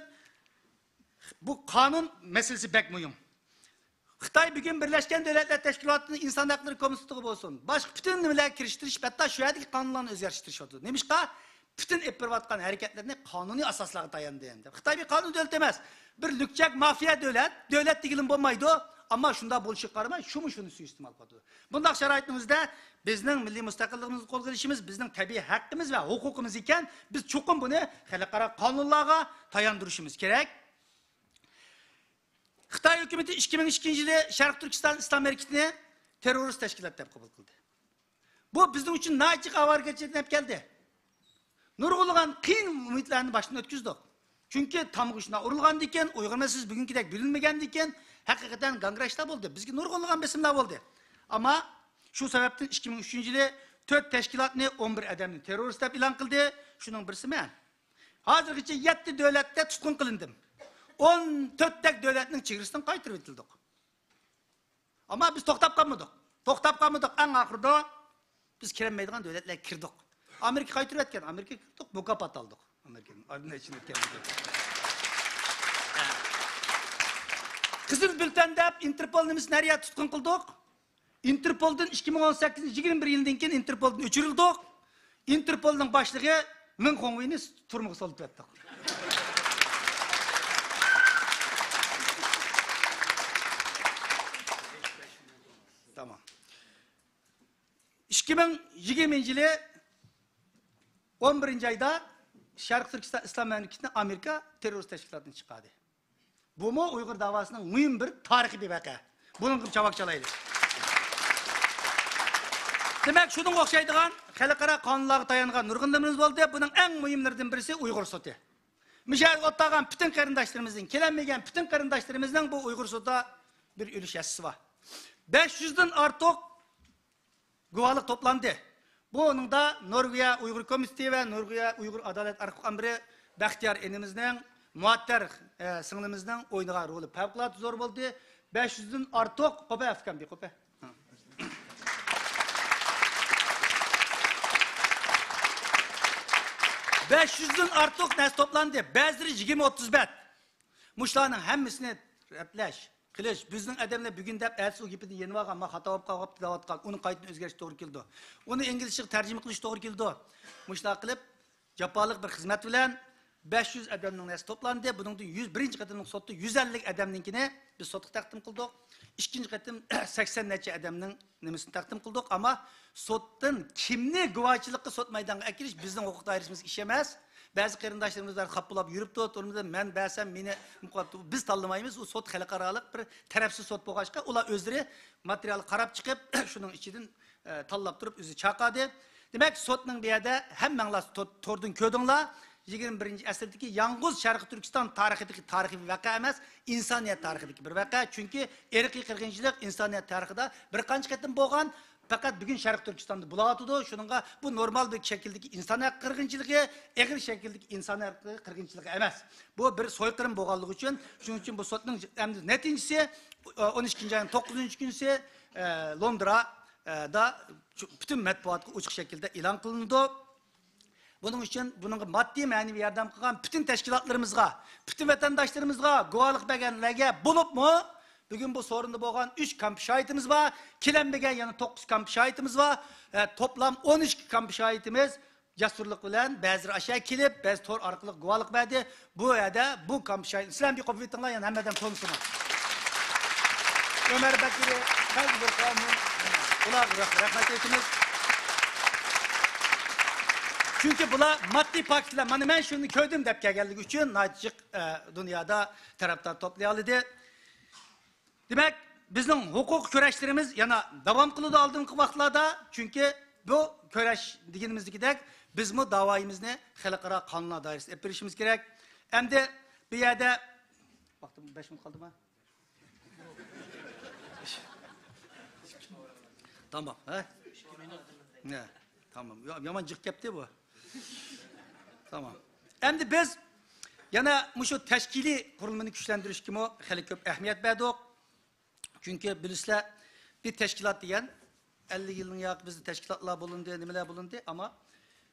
بۇ قانۇن مەسىلىسى بەك مۇھىم. خىتاي بۈگۈن بىرلەشكەن دۆلەتلەر تەشكىلاتىنىڭ ئىنسان ھەقلىرى كومىتېتىغا بولسۇن، باشقا پۈتۈن نېمىلەرگە كىرىشتۈرۈش، ھەتتا شۇ يەردىكى قانۇنلارنى ئۆزگەرتىشكە تىرىشىۋاتىدۇ. نېمىشقا؟ پۈتۈن ئېلىپ بېرىۋاتقان ھەرىكەتلىرىنى قانۇنىي ئاساسلارغا تاياندى دەپ. خىتاي بىر قانۇن دۆلىتى ئەمەس. بىر لۈكچەك مافىيا دۆلەت، دۆلەت دېگىلىمۇ بولمايدۇ. ئەمما شۇنداق بولۇشىغا قارىماي، شۇمۇ شۇنى سۇيىئىستېمال قىلىۋاتىدۇ. بۇنداق شارائىتىمىزدا بىزنىڭ مىللىي مۇستەقىللىقىمىزنى قولغا ئېلىشىمىز بىزنىڭ تەبىئىي ھەققىمىز ۋە ھوقۇقىمىز ئىكەن، بىز چوقۇم بۇنى خەلقئارا قانۇنلارغا تاياندۇرۇشىمىز كېرەك. خىتاي ھۆكۈمىتى ئىككى مىڭ ئىككىنچى يىلى شەرقىي تۈركىستان ئىسلام ھەرىكىتىنى تېررورىست تەشكىلات دەپ قوبۇل قىلدى. بۇ بىزنىڭ ئۈچۈن ناھايىتى جىق ئاۋارىگەرچىلىكنى ئەپ كەلدى. نۇرغۇنلىغان قىيىن مۇھىتلارنى باشتىن ئۆتكۈزدۇق. چۈنكى تامغا شۇنداق ئۇرۇلغاندىكىن، ئۇيغۇر مەسىلىسى بۈگۈنكىدەك بىلىنمىگەندىكىن، ھەقىقەتەن گاڭگىراشلار بولدى. بىزگە نۇرغۇنلىغان بېسىملار بولدى. ئەمما شۇ سەۋەبتىن ئىككى مىڭ ئۈچىنچى يىلى تۆت تەشكىلاتنى، ئون بىر ئادەمنى تېررورىست دەپ ئېلان قىلدى. شۇنىڭ بىرسى مەن. ھازىرغىچە يەتتە دۆلەتتە تۇتقۇن قىلىندىم. ئون تۆتتەك دۆلەتنىڭ چېگرىسىدىن قايتۇرۇۋېتىلدۇق. ئەمما بىز توختاپ قالمىدۇق. توختاپ قالمىدۇق. ئەڭ ئاخىرىدا بىز كىرەلمەيدىغان دۆلەتلەرگە كىردۇق. ئامېرىكا قايتۇرۇۋەتكەن. ئامېرىكىگە كىردۇق. مۇكاپات ئالدۇق. ئامېرىكىدىن ئاردىن ئىچىدىن ئۆتكەن. قىزىل بۈلتەن دەپ ئىنتېرپول نېمىسىنى ھەر يەردە تۇتقۇن قىلدۇق. ئىنتېرپولدىن ئىككى مىڭ ئون سەككىزىنچى يىگىرمە بىر يىلدىن كېيىن ئىنتېرپولدىن ئۆچۈرۈلدۇق. ئىنتېرپولنىڭ باشلىقى مېڭ خۇڭۋېينى تۈرمىگە سولىتىۋەتتۇق. تامام. ئىككى مىڭ يىگىرمىنچى يىلى ئون بىرىنچى ئايدا شەرقىي تۈركىستان ئىسلام مەملىكىتىنى ئامېرىكا تېررورىست تەشكىلاتىدىن چىقاردى. بۇمۇ ئۇيغۇر داۋاسىنىڭ مۇھىم بىر تارىخىي بىر ۋەقە. بۇنىڭغا چاۋاك چالايلى. دېمەك، شۇنىڭغا ئوخشايدىغان خەلقئارا قانۇنلارغا تايانغان نۇرغۇن نېمىمىز بولدى. بۇنىڭ ئەڭ مۇھىملىرىدىن بىرسى ئۇيغۇر سوتى. مۇشۇ يەردە ئولتۇرغان پۈتۈن قېرىنداشلىرىمىزنىڭ، كېلەلمىگەن پۈتۈن قېرىنداشلىرىمىزنىڭ بۇ ئۇيغۇر سوتىدا بىر ئۈلۈش ھەسسىسى بار. بەش يۈزدىن ئارتۇق گۇۋاھلىق توپلاندى. بۇنىڭدا نورۋېگىيە ئۇيغۇر كومىتېتى ۋە نورۋېگىيە ئۇيغۇر ئادالەت ئارخىپ ئامبىرى بەختىيار ئىنىمىزنىڭ، مۇئەتتەر، ئە، سىڭلىمىزنىڭ ئوينىغان رولى پەۋقۇلئاددە زور بولدى. بەش يۈزدىن ئارتۇق، قوپە ئەفكام بىر قوپە. ھە. بەش يۈزدىن ئارتۇق نەرسە توپلاندى. بەزىلىرى يىگىرمە ئوتتۇز بەت. مۇشۇلارنىڭ ھەممىسىنى رەتلەش، قىلىش، بىزنىڭ ئادەملەر بۈگۈن دەپ، ئەتىسى ئۇ گېپىدىن يېنىۋالغان، ما خاتا بولۇپ قالغاپتۇ دەۋاتقان، ئۇنى قايتىدىن ئۆزگەرتىش توغرا كېلىدۇ. ئۇنى ئىنگلىزچىغا تەرجىمە قىلىش توغرا كېلىدۇ. مۇشۇنداق قىلىپ، جاپالىق بىر خىزمەت بىلەن بەش يۈز ئادەمنىڭ نەرسە توپلاندى. بۇنىڭدىن يۈز، بىرىنچى قېتىملىق سوتتا يۈز ئەللىك ئادەمنىڭكىنى بىز سوتقا تەقدىم قىلدۇق. ئىككىنچى قېتىم سەكسەن نەچچە ئادەمنىڭ نېمىسىنى تەقدىم قىلدۇق. ئەمما سوتتىن كىمنى گۇۋاچىلىققا سوت مەيدانىغا ئەكىرىش بىزنىڭ ھوقۇق دائىرىسىمىزگە ئىش ئەمەس. بەزى قېرىنداشلىرىمىز بەر خاپا بولاپ يۈرۈپتۇ، تۈرمىدە مەن بەرسەم مېنى، بىز تاللىمايمىز. ئۇ سوت خەلقئارالىق بىر تەرەپسىز سوت بولغاچقا، ئۇلار ئۆزلىرى ماتېرىيالغا قاراپ چىقىپ، شۇنىڭ ئىچىدىن ئە، تاللاپ تۇرۇپ ئۆزى چاقادى. دېمەك، سوتنىڭ بۇ يەردە ھەممەڭلار تو-، توردىن كۆردۈڭلار. يىگىرمە بىرىنچى ئەسىردىكى يالغۇز شەرقىي تۈركىستان تارىخىدىكى تارىخىي بىر ۋەقە ئەمەس، ئىنسانىيەت تارىخىدىكى بىر ۋەقە. چۈنكى ئىرقىي قىرغىنچىلىق ئىنسانىيەت تارىخىدا بىر قانچە قېتىم بولغان، پەقەت بۈگۈن شەرقىي تۈركىستاندا بولۇۋاتىدۇ. شۇنىڭغا بۇ نورمال بىر شەكىلدىكى ئىنسانىيەت قىرغىنچىلىقى، ئېغىر شەكىلدىكى ئىنسانىيەت قىرغىنچىلىقى ئەمەس. بۇ بىر سويقىرىم بولغانلىقى ئۈچۈن، شۇنىڭ ئۈچۈن بۇ سوتنىڭ ئەمدى نەتىجىسى، ئون ئىككىنچى ئاينىڭ توققۇزىنچى كۈنىسى، ئە، لوندرا ئە، دا چو-، پۈتۈن مەتبۇئاتقا ئوچۇق شەكىلدە ئېلان قىلىنىدۇ. بۇنىڭ ئۈچۈن بۇنىڭغا ماددىي، مەنىۋى ياردەم قىلغان پۈتۈن تەشكىلاتلىرىمىزغا، پۈتۈن ۋەتەنداشلىرىمىزغا، گۇۋاھلىق بەرگەنلەرگە، بولۇپمۇ بۈگۈن بۇ سورۇندا بولغان ئۈچ كامپ شاھىتىمىز بار، كېلەلمىگەن يەنە توققۇز كامپ شاھىتىمىز بار، ئە، توپلام ئون ئىككى كامپ شاھىتىمىز جەسۇرلۇق بىلەن بەزىلىرى ئاشۇ يەرگە كېلىپ، بەزى تور ئارقىلىق گۇۋاھلىق بەردى. بۇ يەردە بۇ كامپ شاھىت، سىلەرمۇ بىر قوپۇۋېتىڭلار، يەنە ھەممە ئادەم تونۇسۇن. ئۆمەر بەكرى، بەزى بىر قانۇن، ئۇلارغا رەھ-، رەھمەت ئېيتىمىز. چۈنكى بۇلار ماددىي پاكىتلار، مانا مەن شۇنى كۆردۈم دەپ كەلگەنلىكى ئۈچۈن ناھايىتى جىق، ئە، دۇنيادا تەرەپدار توپلىيالىدى. دېمەك، بىزنىڭ ھوقۇق كۈرەشلىرىمىز يەنە داۋام قىلىدۇ ئالدىنقى ۋاقىتلاردا. چۈنكى بۇ كۈرەش دېگىنىمىزدىكىدەك، بىزمۇ داۋايىمىزنى خەلقئارا قانۇنلار دائىرىسىدە ئېلىپ بېرىشىمىز كېرەك. ئەمدى بۇ يەردە، ۋاقتىم بەش مىنۇت قالدىما؟ تامام، ھە؟ نە، تامام. يا-، يامان جىق كەپتى بۇ. تامام. ئەمدى بىز يەنە مۇشۇ تەشكىلىي قۇرۇلمىنى كۈچلەندۈرۈشكىمۇ خېلى كۆپ ئەھمىيەت بەردۇق. چۈنكى بىلىسىلەر، بىر تەشكىلات دېگەن ئەللىك يىلنىڭ ياقى بىزدە تەشكىلاتلار بولۇندى، نېمىلەر بولۇندى، ئەمما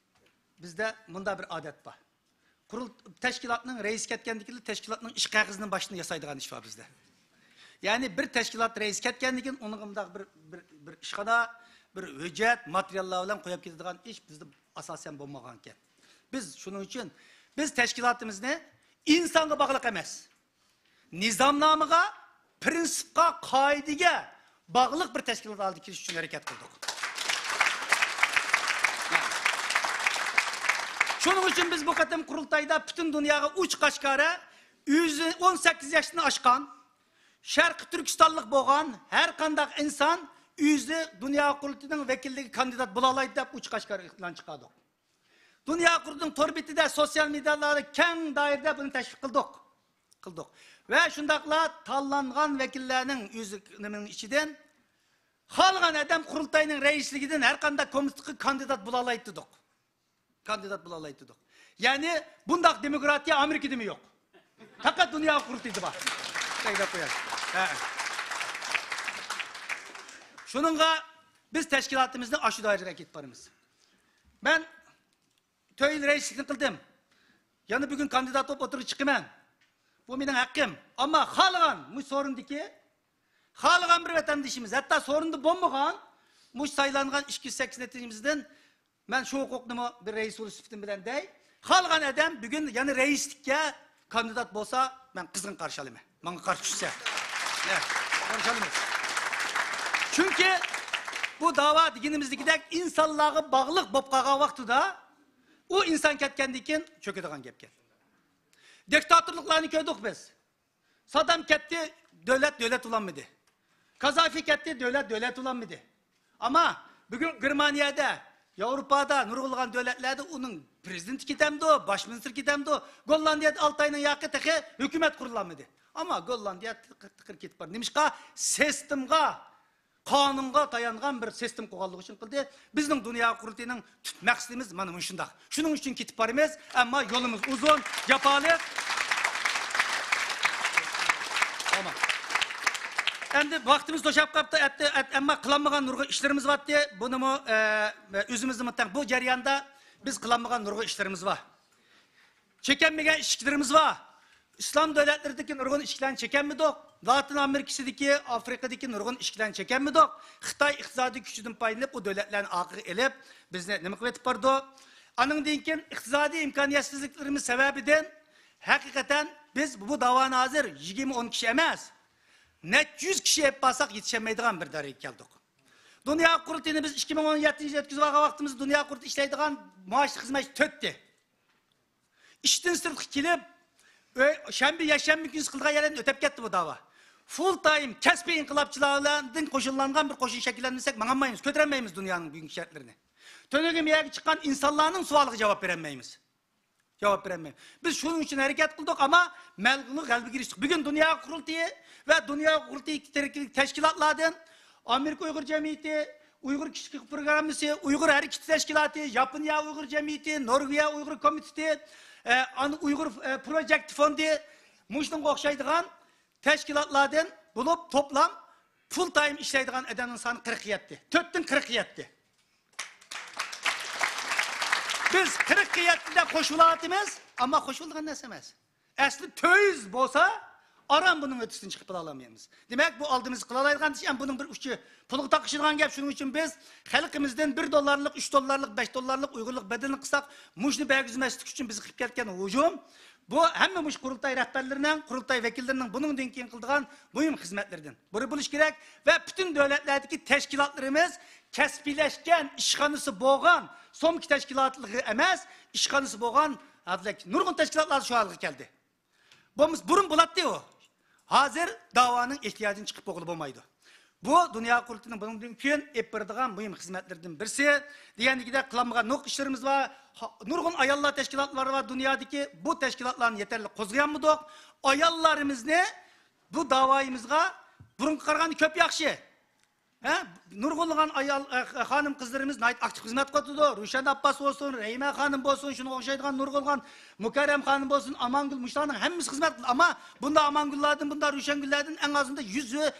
بىزدە مۇنداق بىر ئادەت بار. قۇرۇل-، تەشكىلاتنىڭ رەئىسى كەتكەندىن كېيىن تەشكىلاتنىڭ ئىش قەغىزىنى باشتىن ياسايدىغان ئىش بار بىزدە. يەنى بىر تەشكىلات رەئىسى كەتكەندىن كېيىن ئۇنىڭغا مۇنداق بىر، بىر، بىر ئىشخانا، بىر ھۆججەت، ماتېرىياللار بىلەن قويۇپ كېتىدىغان ئىش بىزدە ئاساسەن بولمىغانىكەن. بىز شۇنىڭ ئۈچۈن بىز تەشكىلاتىمىزنى ئىنسانغا باغلىق ئەمەس، نىزامنامىغا، پىرىنسىپقا، قائىدىگە باغلىق بىر تەشكىلات ھالىتىگە كېلىش ئۈچۈن ھەرىكەت قىلدۇق. شۇنىڭ ئۈچۈن بىز بۇ قېتىم قۇرۇلتايدا پۈتۈن دۇنياغا ئوچۇق ئاشكارا ئۆزى ئون سەككىز ياشتىن ئاشقان، شەرقىي تۈركىستانلىق بولغان ھەر قانداق ئىنسان ئۆزى دۇنيا قۇرۇلتىيىنىڭ ۋەكىللىكىگە كاندىدات بولالايدۇ دەپ ئوچۇق ئاشكارا ئېلان چىقاردۇق. دۇنيا قۇرۇلتىيىنىڭ تور بېتىدە، سوتسىيال مېدىيالاردا كەڭ دائىرىدە بۇنى تەشۋىق قىلدۇق. قىلدۇق. ۋە شۇنداقلا تاللانغان ۋەكىللەرنىڭ ئۆزى نېمىنىڭ ئىچىدىن خالىغان ئادەم قۇرۇلتاينىڭ رەئىسلىكىدىن ھەر قانداق كومىتېتقا كاندىدات بولالايتتۇق. كاندىدات بولالايتتۇق. يەنى بۇنداق دېموكراتىيە ئامېرىكىدىمۇ يوق. پەقەت دۇنيا قۇرۇلتىيىدا بار. شۇنداق دەپ قويايلى. ھە. شۇنىڭغا بىز تەشكىلاتىمىزنى ئاشۇ دائىرىگە ئەكېتىپ بارىمىز. مەن تۆت يىل رەئىسلىكنى قىلدىم. يەنە بۈگۈن كاندىدات بولۇپ ئوتتۇرىغا چىقىمەن. بۇ مېنىڭ ھەققىم. ئەمما خالىغان، مۇشۇ سورۇندىكى، خالىغان بىر ۋەتەندىشىمىز، ھەتتا سورۇندا بولمىغان، مۇشۇ سايلانغان ئىككى يۈز سەككىز نەتىجىمىزدىن مەن شۇ ھوقۇقنىمۇ بىر رەئىس بولۇش سۈپىتىم بىلەن دەي. خالىغان ئادەم بۈگۈن يەنە رەئىسلىككە كاندىدات بولسا، مەن قىزغىن قارشى ئالىمەن. ماڭا قارشى چۈشسە. ھە، قارشى ئالىمەن. چۈنكى بۇ داۋا دېگىنىمىزدىكىدەك ئىنسانلارغا باغلىق بولۇپ قالغان ۋاقتىدا، ئۇ ئىنسان كەتكەندىن كېيىن چۆكىدىغان گەپكەن. دىكتاتورلۇقلارنى كۆردۇق بىز. سادام كەتتى، دۆلەت دۆلەت بولالمىدى. كازافى كەتتى، دۆلەت دۆلەت بولالمىدى. ئەمما بۈگۈن گېرمانىيەدە، ياۋروپادا، نۇرغۇنلىغان دۆلەتلەردە ئۇنىڭ پىرېزىدېنتى كېتەمدۇ، باش مىنىستىرى كېتەمدۇ؟ گوللاندىيەدە ئالتە ئاينىڭ ياقى تېخى ھۆكۈمەت قۇرۇلالمىدى. ئەمما گوللاندىيە تىقىر، تىقىر كېتىپ بار. نېمىشقا؟ سىستېمغا، قانۇنغا تايانغان بىر سىستېما قۇرغانلىقى ئۈچۈن قىلدى. بىزنىڭ دۇنيا قۇرۇلتىيىنىڭ تۈپ مەقسىتىمىز مانا مۇشۇنداق. شۇنىڭ ئۈچۈن كېتىپ بارىمىز، ئەمما يولىمىز ئۇزۇن، جاپالىق. ئەمدى ۋاقتىمىز توشاپ قاپتۇ، ئەتتى، ئەت-، ئەمما قىلالمىغان نۇرغۇن ئىشلىرىمىز بارتتى. بۇنىمۇ، ئە، ئۆزىمىزنىمۇ تەڭ، بۇ جەرياندا بىز قىلالمىغان نۇرغۇن ئىشلىرىمىز بار. چېكەلمىگەن ئىشىكلىرىمىز بار. ئىسلام دۆلەتلىرىدىكى نۇرغۇن ئىشىكلەرنى چېكەلمىدۇق. لاتىن ئامېرىكىسىدىكى، ئافرىقىدىكى نۇرغۇن ئىشىكلەرنى چېكەلمىدۇق. خىتاي ئىقتىسادىي كۈچىدىن پايدىلىنىپ، ئۇ دۆلەتلەرنى ئارقىغا ئېلىپ، بىزنى نېمە قىلىۋېتىپ بارىدۇ؟ ئانىڭدىن كېيىن ئىقتىسادىي ئىمكانىيەتسىزلىكلىرىمىز سەۋەبىدىن، ھەقىقەتەن بىز بۇ داۋانى ھازىر يىگىرمە ئون كىشى ئەمەس، نەچچە يۈز كىشى ئېلىپ بارساق يېتىشەلمەيدىغان بىر دەرىجىگە كەلدۇق. دۇنيا قۇرۇلتىيىنى بىز ئىككى مىڭ ئون يەتتىنچى يىل ئۆتكۈزۈۋالغان ۋاقتىمىزدا دۇنيا قۇرۇلتىيى ئىشلەيدىغان مائاشلىق خىزمەتچى تۆت ئىدى. ئىشتىن سىرتقا كېلىپ، ئۆي، شەنبە، يەكشەنبە كۈنى قىلىدىغان يەرلەردىن ئۆتۈپ كەتتى بۇ داۋا. فۇل تايم كەسپىي ئىنقىلابچىلاردىن قوشۇنلانغان بىر قوشۇن شەكىللەنمىسەك ماڭالمايمىز، كۆتۈرەلمەيمىز دۇنيانىڭ بۈگۈنكى شەرتلىرىنى. تۈنۈگۈن يەرگە چىققان ئىنسانلارنىڭ سوئالىغا جاۋاب بېرەلمەيمىز. جاۋاب بېرەلمەيمىز. بىز شۇنىڭ ئۈچۈن ھەرىكەت قىلدۇق، ئەمما مەلۇملۇق غەلىبىگە ئېرىشتۇق. بۈگۈن دۇنيا قۇرۇلتىيى ۋە دۇنيا قۇرۇلتىيى تەركىبىدىكى تەشكىلاتلاردىن ئامېرىكا ئۇيغۇر جەمئىيىتى، ئۇيغۇر كىشىلىك پروگراممىسى، ئۇيغۇر ھەرىكىتى تەشكىلاتى، ياپونىيە ئۇيغۇر جەمئىيىتى، نورۋېگىيە ئۇيغۇر كومىتېتى، ئە، ئان-، ئۇيغۇر، ئە، پروجېكت فوندى، مۇشۇنىڭغا ئوخشايدىغان تەشكىلاتلاردىن بولۇپ توپلام فۇل تايم ئىشلەيدىغان ئادەمنىڭ سانى قىرىققا يەتتى. تۆتتىن قىرىققا يەتتى. بىز قىرىققا يەتتە دەپ قوشۇۋالاتىمىز، ئەمما قوشۇلىدىغان نەرسە ئەمەس. ئەسلى تۆت يۈز بولسا، ئاران بۇنىڭ ھۆددىسىدىن چىقىپ بولالمايمىز. دېمەك، بۇ ئالدىمىزدا قىلالايدىغان ئىش، ئەمما بۇنىڭ بىر ئۇچى پۇلغا تاقىشىدىغان گەپ. شۇنىڭ ئۈچۈن بىز خەلقىمىزدىن بىر دوللارلىق، ئۈچ دوللارلىق، بەش دوللارلىق ئۇيغۇرلۇق بەدىلىنى قىلساق، مۇشۇنى بەرگۈزمەسلىك ئۈچۈن بىز قىلىپ كەتكەن ھۇجۇم، بۇ ھەممە مۇشۇ قۇرۇلتاي رەھبەرلىرىنىڭ، قۇرۇلتاي ۋەكىللىرىنىڭ بۇنىڭدىن كېيىن قىلىدىغان مۇھىم خىزمەتلىرىدىن بىرى بولۇشى كېرەك ۋە پۈتۈن دۆلەتلەردىكى تەشكىلاتلىرىمىز كەسپىيلەشكەن ئىشخانىسى بولغان سومكا تەشكىلاتلىقى ئەمەس، ئىشخانىسى بولغان ھازىر نۇرغۇن تەشكىلاتلار شۇ ھالغا كەلدى. بولمىسا بۇرۇن بولاتتى ئۇ. ھازىر داۋانىڭ ئېھتىياجىدىن چىقىپ بولغىلى بولمايدۇ. بۇ دۇنيا قۇرۇلتىيىنىڭ بۇنىڭدىن كېيىن ئېلىپ بارىدىغان مۇھىم خىزمەتلىرىدىن بىرسى. دېگەندىكىدەك قىلالمىغان نۇرغۇن ئىشلىرىمىز بار. ھا-، نۇرغۇن ئاياللار تەشكىلاتلىرى بار دۇنيادىكى. بۇ تەشكىلاتلارنى يېتەرلىك قوزغىيالمىدۇق. ئاياللىرىمىزنى بۇ داۋايىمىزغا بۇرۇنقىغا قارىغاندا كۆپ ياخشى. ھە؟ نۇرغۇنلىغان ئايال، ئە، خانىم قىزلىرىمىز ناھايىتى ئاكتىپ خىزمەت قىلىۋاتىدۇ. رۇشەن ئاپپاس بولسۇن، رەھىمە خانىم بولسۇن، شۇنىڭغا ئوخشايدىغان نۇرغۇنلىغان مۇكەررەم خانىم بولسۇن، ئامانگۈل، مۇشۇلارنىڭ ھەممىسى خىزمەت قىلدى. ئەمما بۇنداق ئامانگۈللاردىن، بۇنداق رۇشەنگۈللەردىن ئەڭ ئازىندا يۈز، ئە،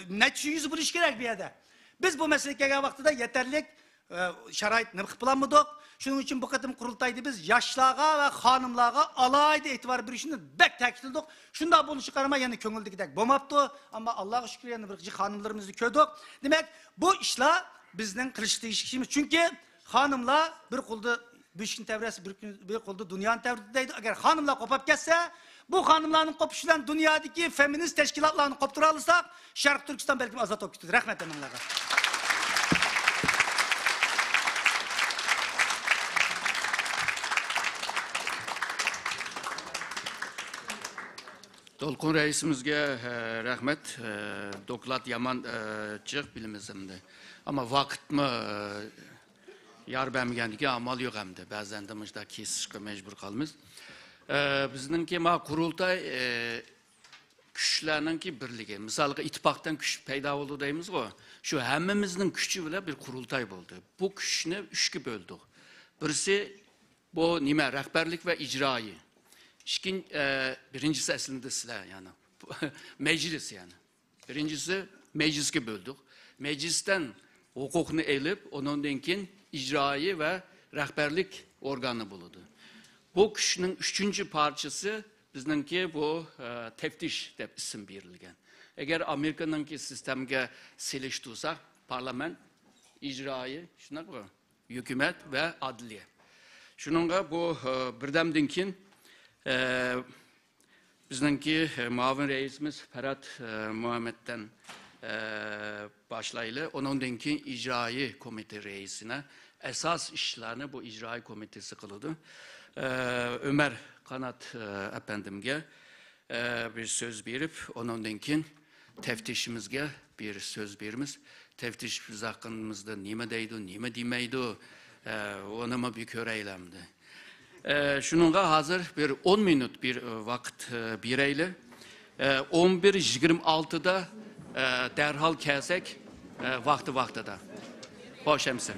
نەچچە يۈز بولۇشى كېرەك بۇ يەردە. بىز بۇ مەسىلىگە كەلگەن ۋاقتىدا يېتەرلىك ئە، شارائىت نېمە قىلىپ بولالمىدۇق. شۇنىڭ ئۈچۈن بۇ قېتىم قۇرۇلتايدا بىز ياشلارغا ۋە خانىملارغا ئالاھىدە ئېتىبار بېرىشنى بەك تەكىتلىدۇق. شۇنداق بولۇشىغا قارىماي، يەنە كۆڭۈلدىكىدەك بولماپتۇ. ئەمما ئاللاغا شۈكۈر، يەنە بىر قىسىم خانىملىرىمىزنى كۆردۇق. دېمەك، بۇ ئىشلار بىزنىڭ قىلىشقا تېگىشلىك ئىشىمىز. چۈنكى خانىملار بىر قولدا بۆشۈكنى تەۋرەتسە، بىر كۈن، بىر قولدا دۇنيانى تەۋرىتىدۇ دەيدۇ. ئەگەر خانىملار قوپاپ كەتسە، بۇ خانىملارنىڭ قوپۇشى بىلەن دۇنيادىكى فېمىنىست تەشكىلاتلارنى قوپتۇرالىساق، شەرقىي تۈركىستان بەلكىم ئازاد بولۇپ كېتىدۇ. رەھمەت ھەممىڭلارغا. دولقۇن رەئىسىمىزگە، ئە، رەھمەت. ئە، دوكلات يامان، ئە، جىق بىلىمىز ئەمدى. ئەمما ۋاقىتمۇ، ئە، يار بەرمىگەندىكىن ئامال يوق ئەمدى. بەزەندە مۇشۇنداق كېسىشقا مەجبۇر قالىمىز. ئە، بىزنىڭكى ما قۇرۇلتاي، ئە، كۈچلەرنىڭكى بىرلىكى. مىسالغا، ئىتتىپاقتىن كۈچ پەيدا بولدى دەيمىزغۇ. شۇ ھەممىمىزنىڭ كۈچى بىلەن بىر قۇرۇلتاي بولدى. بۇ كۈچنى ئۈچكە بۆلدۇق. بىرسى بۇ نېمە، رەھبەرلىك ۋە ئىجرائىي. ئىككىن-، ئە، بىرىنچىسى ئەسلىندە سىلەر، يەنى مەجلىس، يەنى. بىرىنچىسى، مەجلىسكە بۆلدۇق. مەجلىستىن ھوقۇقنى ئېلىپ، ئۇنىڭدىن كېيىن ئىجرائىي ۋە رەھبەرلىك ئورگانى بولىدۇ. بۇ كۈچنىڭ ئۈچىنچى پارچىسى بىزنىڭكى بۇ، ئە، تەپتىش دەپ ئىسىم بېرىلگەن. ئەگەر ئامېرىكىنىڭكى سىستېمىگە سېلىشتۇرساق، پارلامېنت، ئىجرائىي، شۇنداقمۇ؟ ھۆكۈمەت ۋە ئادلىيە. شۇنىڭغا بۇ، ئە، بىردەمدىن كېيىن، ئە، بىزنىڭكى، ئە، مۇئاۋىن رەئىسىمىز پەرھات، ئە، مۇھەممەتتىن، ئە، باشلايلى. ئۇنىڭدىن كېيىن ئىجرائىي كومىتېت رەئىسىنى، ئاساس ئىشلارنى بۇ ئىجرائىي كومىتېتسى قىلىدۇ. ئە، ئۆمەر قانات، ئە، ئەپەندىمگە، ئە، بىر سۆز بېرىپ، ئۇنىڭدىن كېيىن تەپتىشىمىزگە بىر سۆز بېرىمىز. تەپتىش بىز ھەققىمىزدە نېمە دەيدۇ، نېمە دېمەيدۇ، ئە، ئۇنىمۇ بىر كۆرەيلى ئەمدى. ئە، شۇنىڭغا ھازىر بىر ئون مىنۇت بىر، ئە، ۋاقىت، ئە، بېرەيلى. ئە، ئون بىر يىگىرمە ئالتىدا، ئە، دەرھال كەلسەك، ئە، ۋاقتى ۋاقتىدا. خوش ئەمىسە.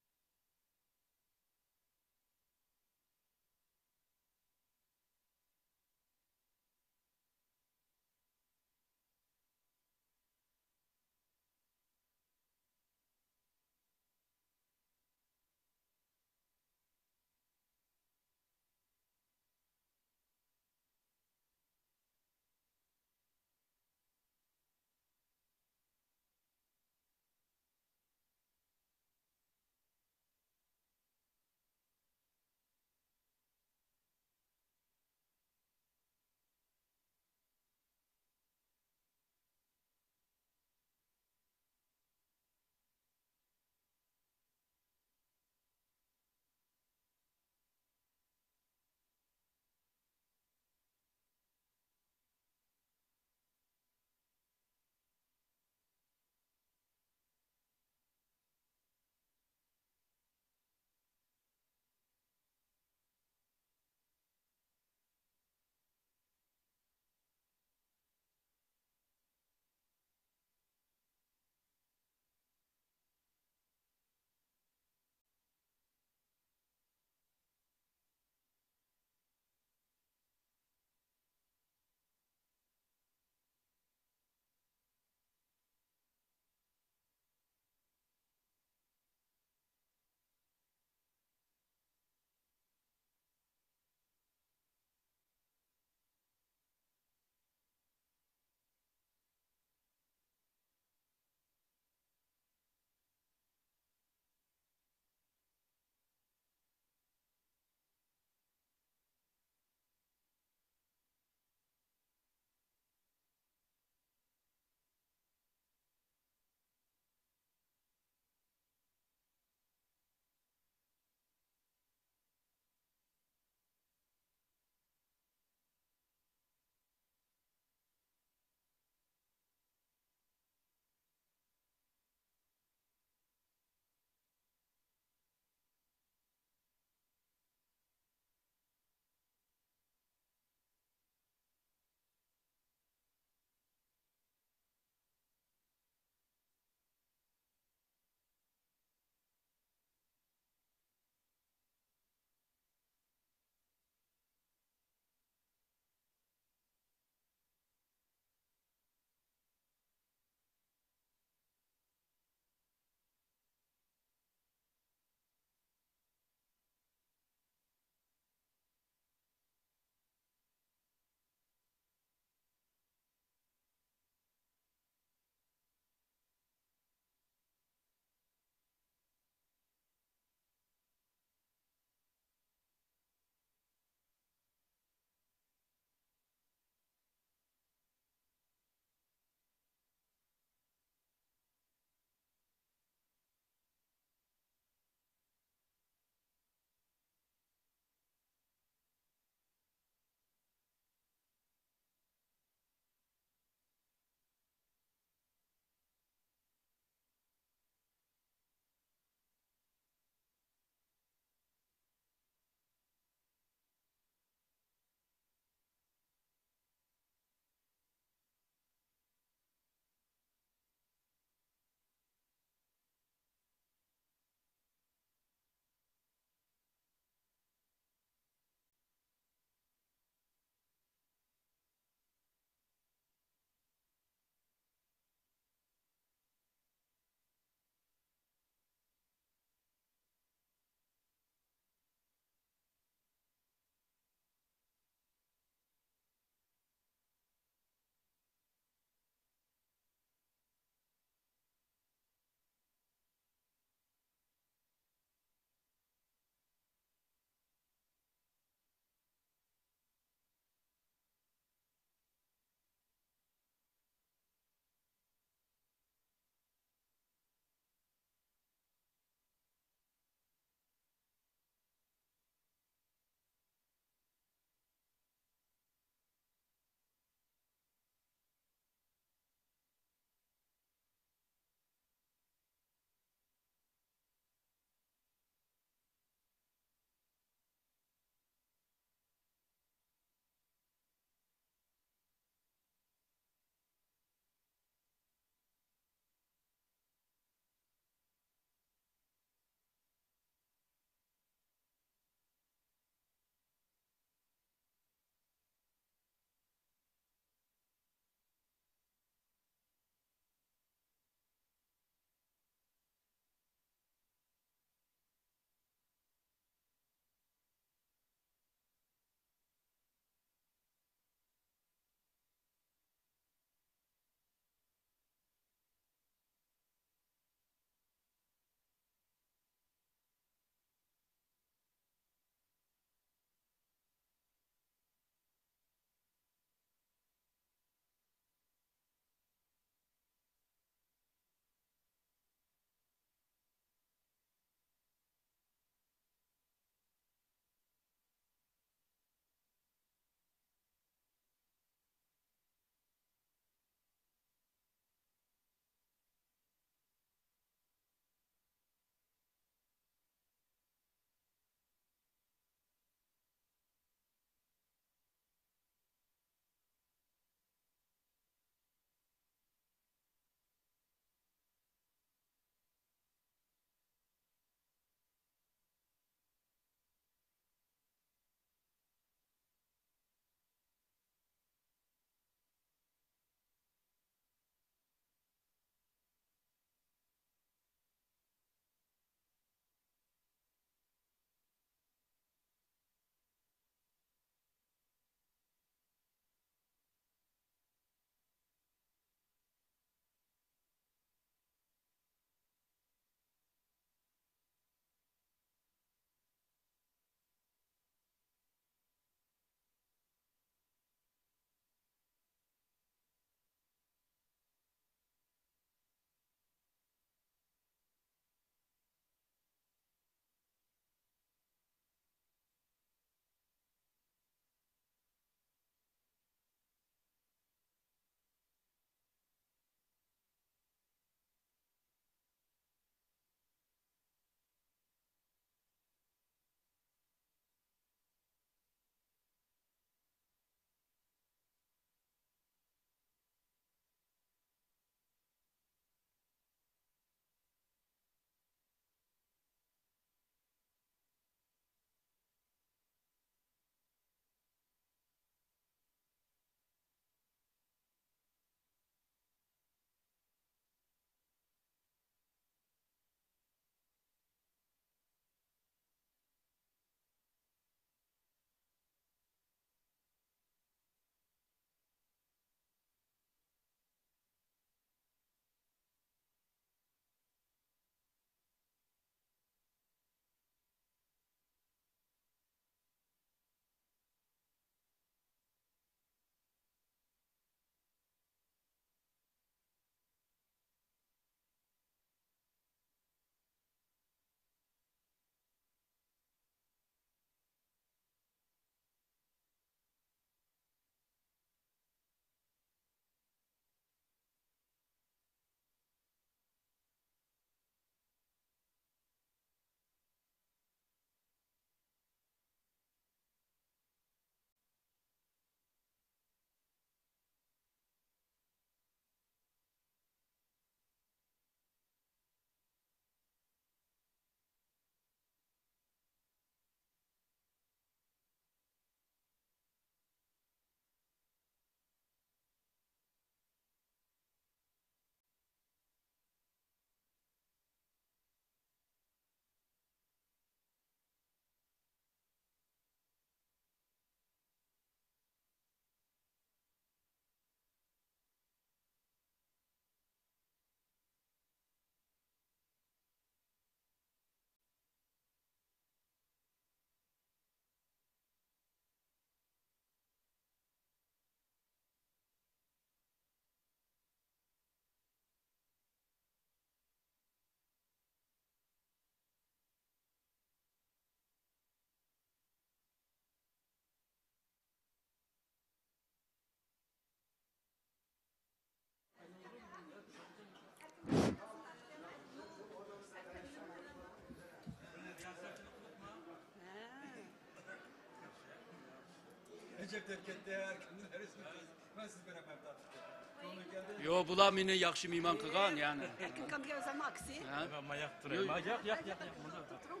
يوق، بۇلار مېنى ياخشى مېھمان قىلغان، يەنى. ئەركىن كامگە ئۆزەلمە ئاكىسى. ھە؟ مەن ماياق تۇراي. يوق. ماياق، ياق، ياق، ياق، مۇنداق. تۇرۇڭ.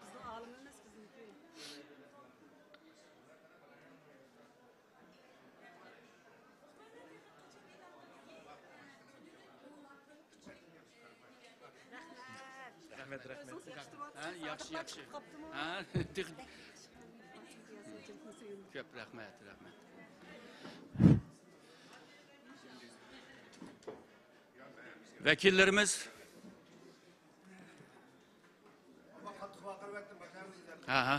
بىزنىڭ ئالىمىمىز، بىزنىڭكى. رەھمەت، رەھمەت. ئۆزىڭىز ياخشى تۇرۇۋاتىسىز؟ ھە، ياخشى، ياخشى. ھە، تېخى. كۆپ رەھمەت، رەھمەت. ۋەكىللىرىمىز. ھە، ھە.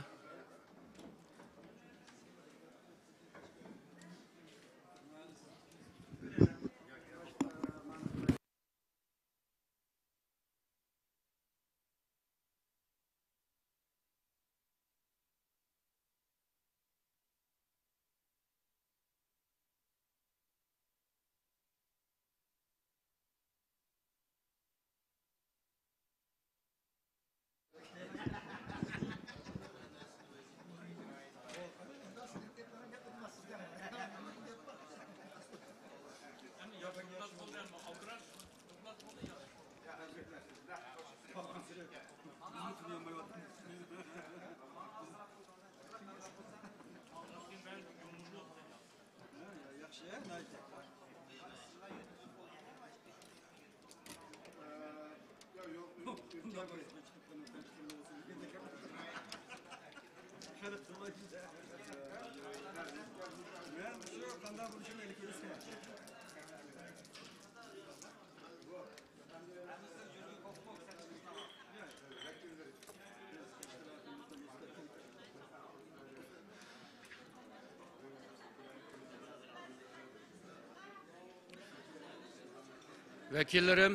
ۋەكىللىرىم.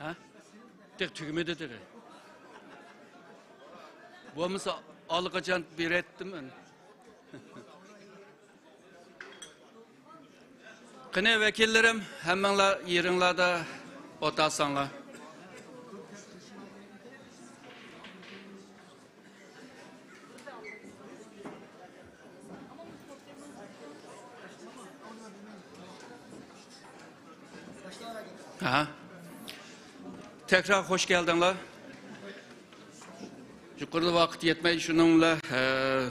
ھە؟ تېخى تۈگىمىدى تېخى. بولمىسا ئاللىقاچان بېرەتتىم مەن. قېنى ۋەكىللىرىم، ھەممىڭلار يېرىڭلاردا ئولتۇرساڭلار. ئاھا. تەكرار خوش كەلدىڭلار. يۇقىرىدا ۋاقىت يەتمەي، شۇنىڭ بىلەن، ئە،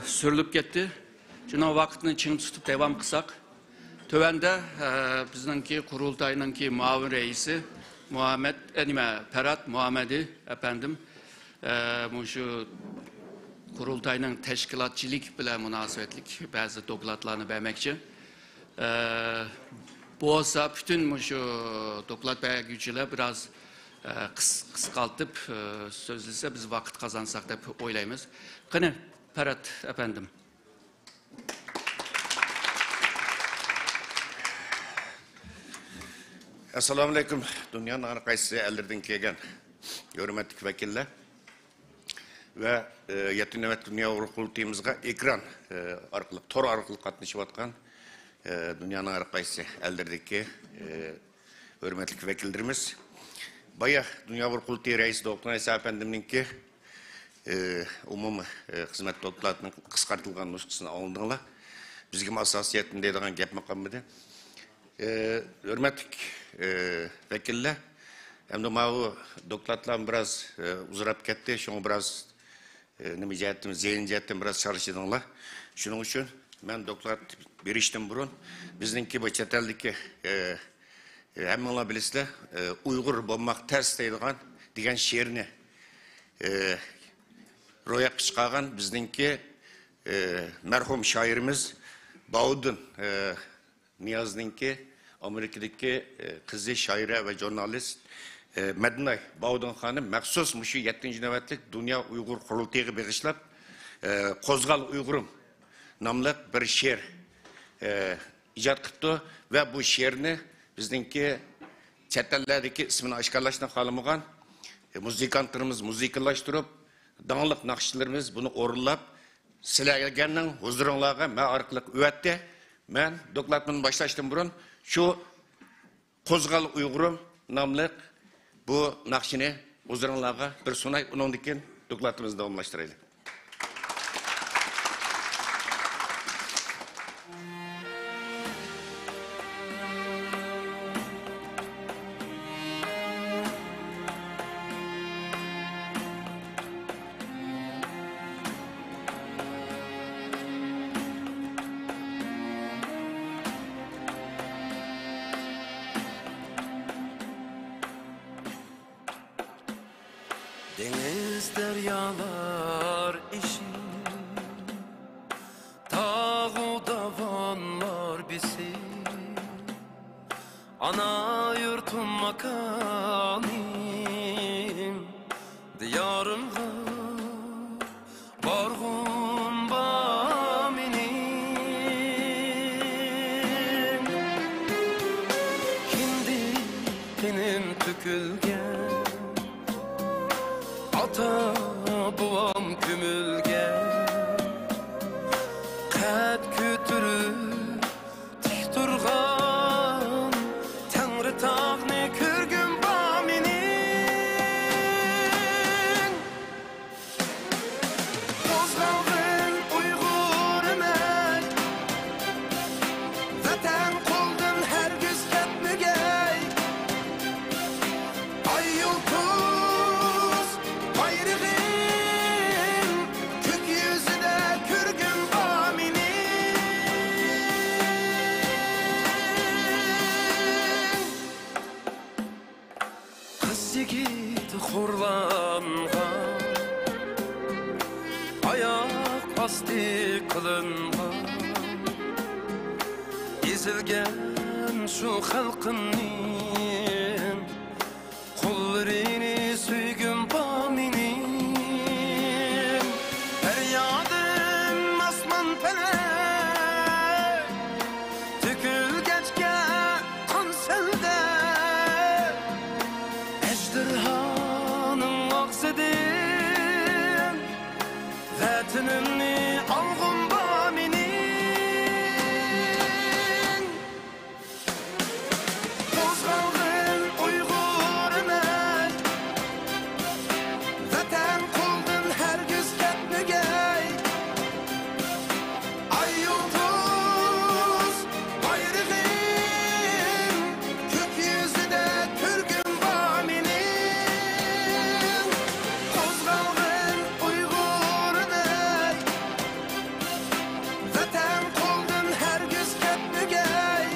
سۈرۈلۈپ كەتتى. شۇنىڭ ۋاقىتنى چىڭ تۇتۇپ داۋام قىلساق. تۆۋەندە، ئە، بىزنىڭكى قۇرۇلتاينىڭكى مۇئاۋىن رەئىسى مۇھەممەد، ئە، نېمە، پەرھات مۇھەممەدى ئەپەندىم، ئە، مۇشۇ قۇرۇلتاينىڭ تەشكىلاتچىلىك بىلەن مۇناسىۋەتلىك بەزى دوكلاتلارنى بەرمەكچى. ئە، بولسا پۈتۈن مۇشۇ دوكلات بەرگۈچىلەر بىراز، ئە، قىس-، قىسقارتىپ، ئە، سۆزلىسە بىز ۋاقىت قازانساق دەپ ئويلايمىز. قېنى، پەرھات ئەپەندىم. ئەسسالامۇئەلەيكۇم. دۇنيانىڭ ھەر قايسى ئەللىرىدىن كەلگەن ھۆرمەتلىك ۋەكىللەر ۋە، ئە، يەتتىنچى نۆۋەت دۇنيا ئۇيغۇر قۇرۇلتىيىمىزغا ئېكران، ئە، ئارقىلىق، تور ئارقىلىق قاتنىشىۋاتقان، ئە، دۇنيانىڭ ھەر قايسى ئەللىرىدىكى، ئە، ھۆرمەتلىك ۋەكىللىرىمىز. بايا دۇنيا ئۇيغۇر قۇرۇلتىيى رەئىسى دوكتور ئەيسا ئەپەندىمنىڭكى، ئى، ئومۇمىي، ئى، خىزمەت دوكلاتىنىڭ قىسقارتىلغان نۇسخىسىنى ئاڭلىدىڭلار. بىزگىمۇ ئاساسىيەتتىن دەيدىغان گەپمۇ قالمىدى. ئى، ھۆرمەتلىك، ئى، ۋەكىللەر، ئەمدى ماۋۇ دوكلاتلارمۇ بىراز، ئى، ئۇزىراپ كەتتى. شۇڭا بىراز، ئى، نېمە جەھەتتىن، زېھىن جەھەتتىن بىراز چارچىدىڭلار. شۇنىڭ ئۈچۈن مەن دوكلات بېرىشتىن بۇرۇن بىزنىڭكى بۇ چەت ئەلدىكى، ئى، ئى، ھەممىڭلار بىلىسىلەر، ئى، ئۇيغۇر بولماق تەس دەيدىغان، دېگەن شېئىرنى، ئى، روياپقا چىقارغان بىزنىڭكى، ئى، مەرھۇم شائىرىمىز باۋۇدۇن، ئى، نىيازنىڭكى ئامېرىكىدىكى، ئى، قىزى شائىرە ۋە ژۇرنالىست، ئى، مەدىناي باۋۇدۇن خانىم مەخسۇس مۇشۇ يەتتىنچى نۆۋەتلىك دۇنيا ئۇيغۇر قۇرۇلتىيىغا بېغىشلاپ، ئى، قوزغال ئۇيغۇرۇم ناملىق بىر شېئىر، ئى، ئىجاد قىپتۇ ۋە بۇ شېئىرنى بىزنىڭكى چەت ئەللەردىكى ئىسمىنى ئاشكارىلاشنى خالىمىغان، ئى، مۇزىكانتلىرىمىز مۇزىكىلاشتۇرۇپ، داڭلىق ناخشىچىلىرىمىز بۇنى ئورۇنلاپ، سىلەرنىڭ ھۇزۇرۇڭلارغا مەن ئارقىلىق ئەۋەتتى. مەن دوكلاتىمنى باشلاشتىن بۇرۇن شۇ قوزغال ئۇيغۇرۇم ناملىق بۇ ناخشىنى ھۇزۇرۇڭلارغا بىر سۇناي، ئۇنىڭدىن كېيىن دوكلاتىمىزنى داۋاملاشتۇرايلى. دېڭىز دەريالار ئېشىپ، تاغۇ داۋانلار بېسىپ، ئانا يۇرتۇم، ماكانىم، دىيارىمغا بارغۇم بار مېنىڭ. كىندىك قېنىم تۆكۈلگەن، ئاتا بوۋام كۆمۈلگەن، قەد كۆتۈرۈپ تىك تۇرغان تەڭرىتاغنى كۆرگۈم بار مېنىڭ. قوزغالغىن ئۇيغۇرىمەن، ۋەتەن قولدىن ھەرگىز كەتمىگەي. ئاي يۇلتۇز بايرىغىم، كۆك يۈزىدە كۆرگۈم بار مېنىڭ. قىز يىگىت خورلانغان، ئاياق ئاستى قىلىنغان، ئېزىلگەن شۇ خەلقىمنىڭ قوللىرىنى سۆيگۈم بار مېنىڭ. پەريادىم ئاسمان پەلەك تۆكۈلگەچكە قان سەلدە، ئەجدىھانىڭ ئاغزىدىن ۋەتىنىمنى ئالغۇم بار مېنىڭ. قوزغالغىن ئۇيغۇرىمەن، ۋەتەن قولدىن ھەرگىز كەتمىگەي. ئاي يۇلتۇز بايرىغىم، كۆك يۈزىدە كۆرگۈم بار مېنىڭ. قوزغالغىن ئۇيغۇرىمەن، ۋەتەن قولدىن ھەرگىز كەتمىگەي.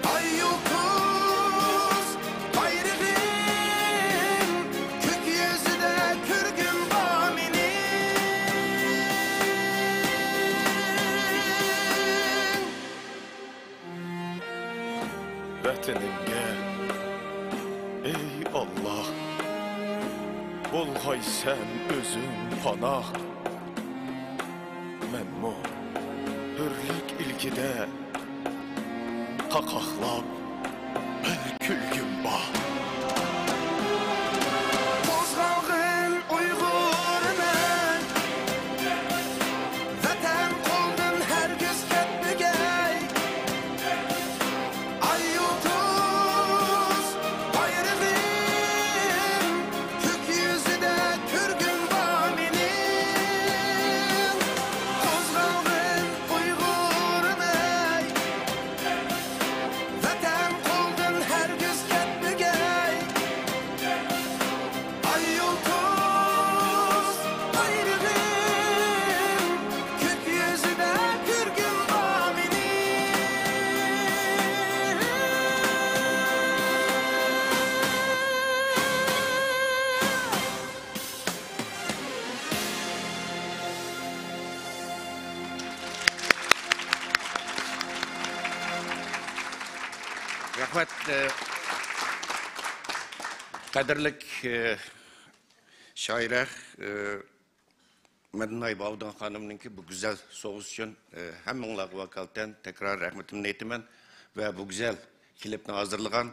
ئاي يۇلتۇز بايرىغىم، كۆك يۈزىدە كۆرگۈم بار مېنىڭ. ۋەتىنىمگە، ئەي ئاللا، بولغايسەن ئۆزۈڭ پاناھ. مەنمۇ ھۆرلۈك ئىلكىدە قاقاقلاپ بىر كۈلگۈم بار. قوزغالغىن ئۇيغۇرىمەن، ۋەتەن قولدىن ھەرگىز كەتمىگەي. ئاي يۇلتۇز بايرىغىم، كۆك يۈزىدە كۆرگۈم بار مېنىڭ. قوزغالغىن ئۇيغۇرىمەن، ۋەتەن قولدىن ھەرگىز كەتمىگەي. ئاي يۇلتۇز بايرىغىم، كۆك يۈزىدە كۆرگۈم بار مېنىڭ. رەھمەت، ئە، قەدىرلىك، ئە، شائىرە، ئە، مەدىناي باۋۇدىن خانىمنىڭكى بۇ گۈزەل سوۋغىسى ئۈچۈن، ئە، ھەممىڭلارغا ۋاكالىتەن تەكرار رەھمىتىمنى ئېيتىمەن ۋە بۇ گۈزەل كىلىپنى ھازىرلىغان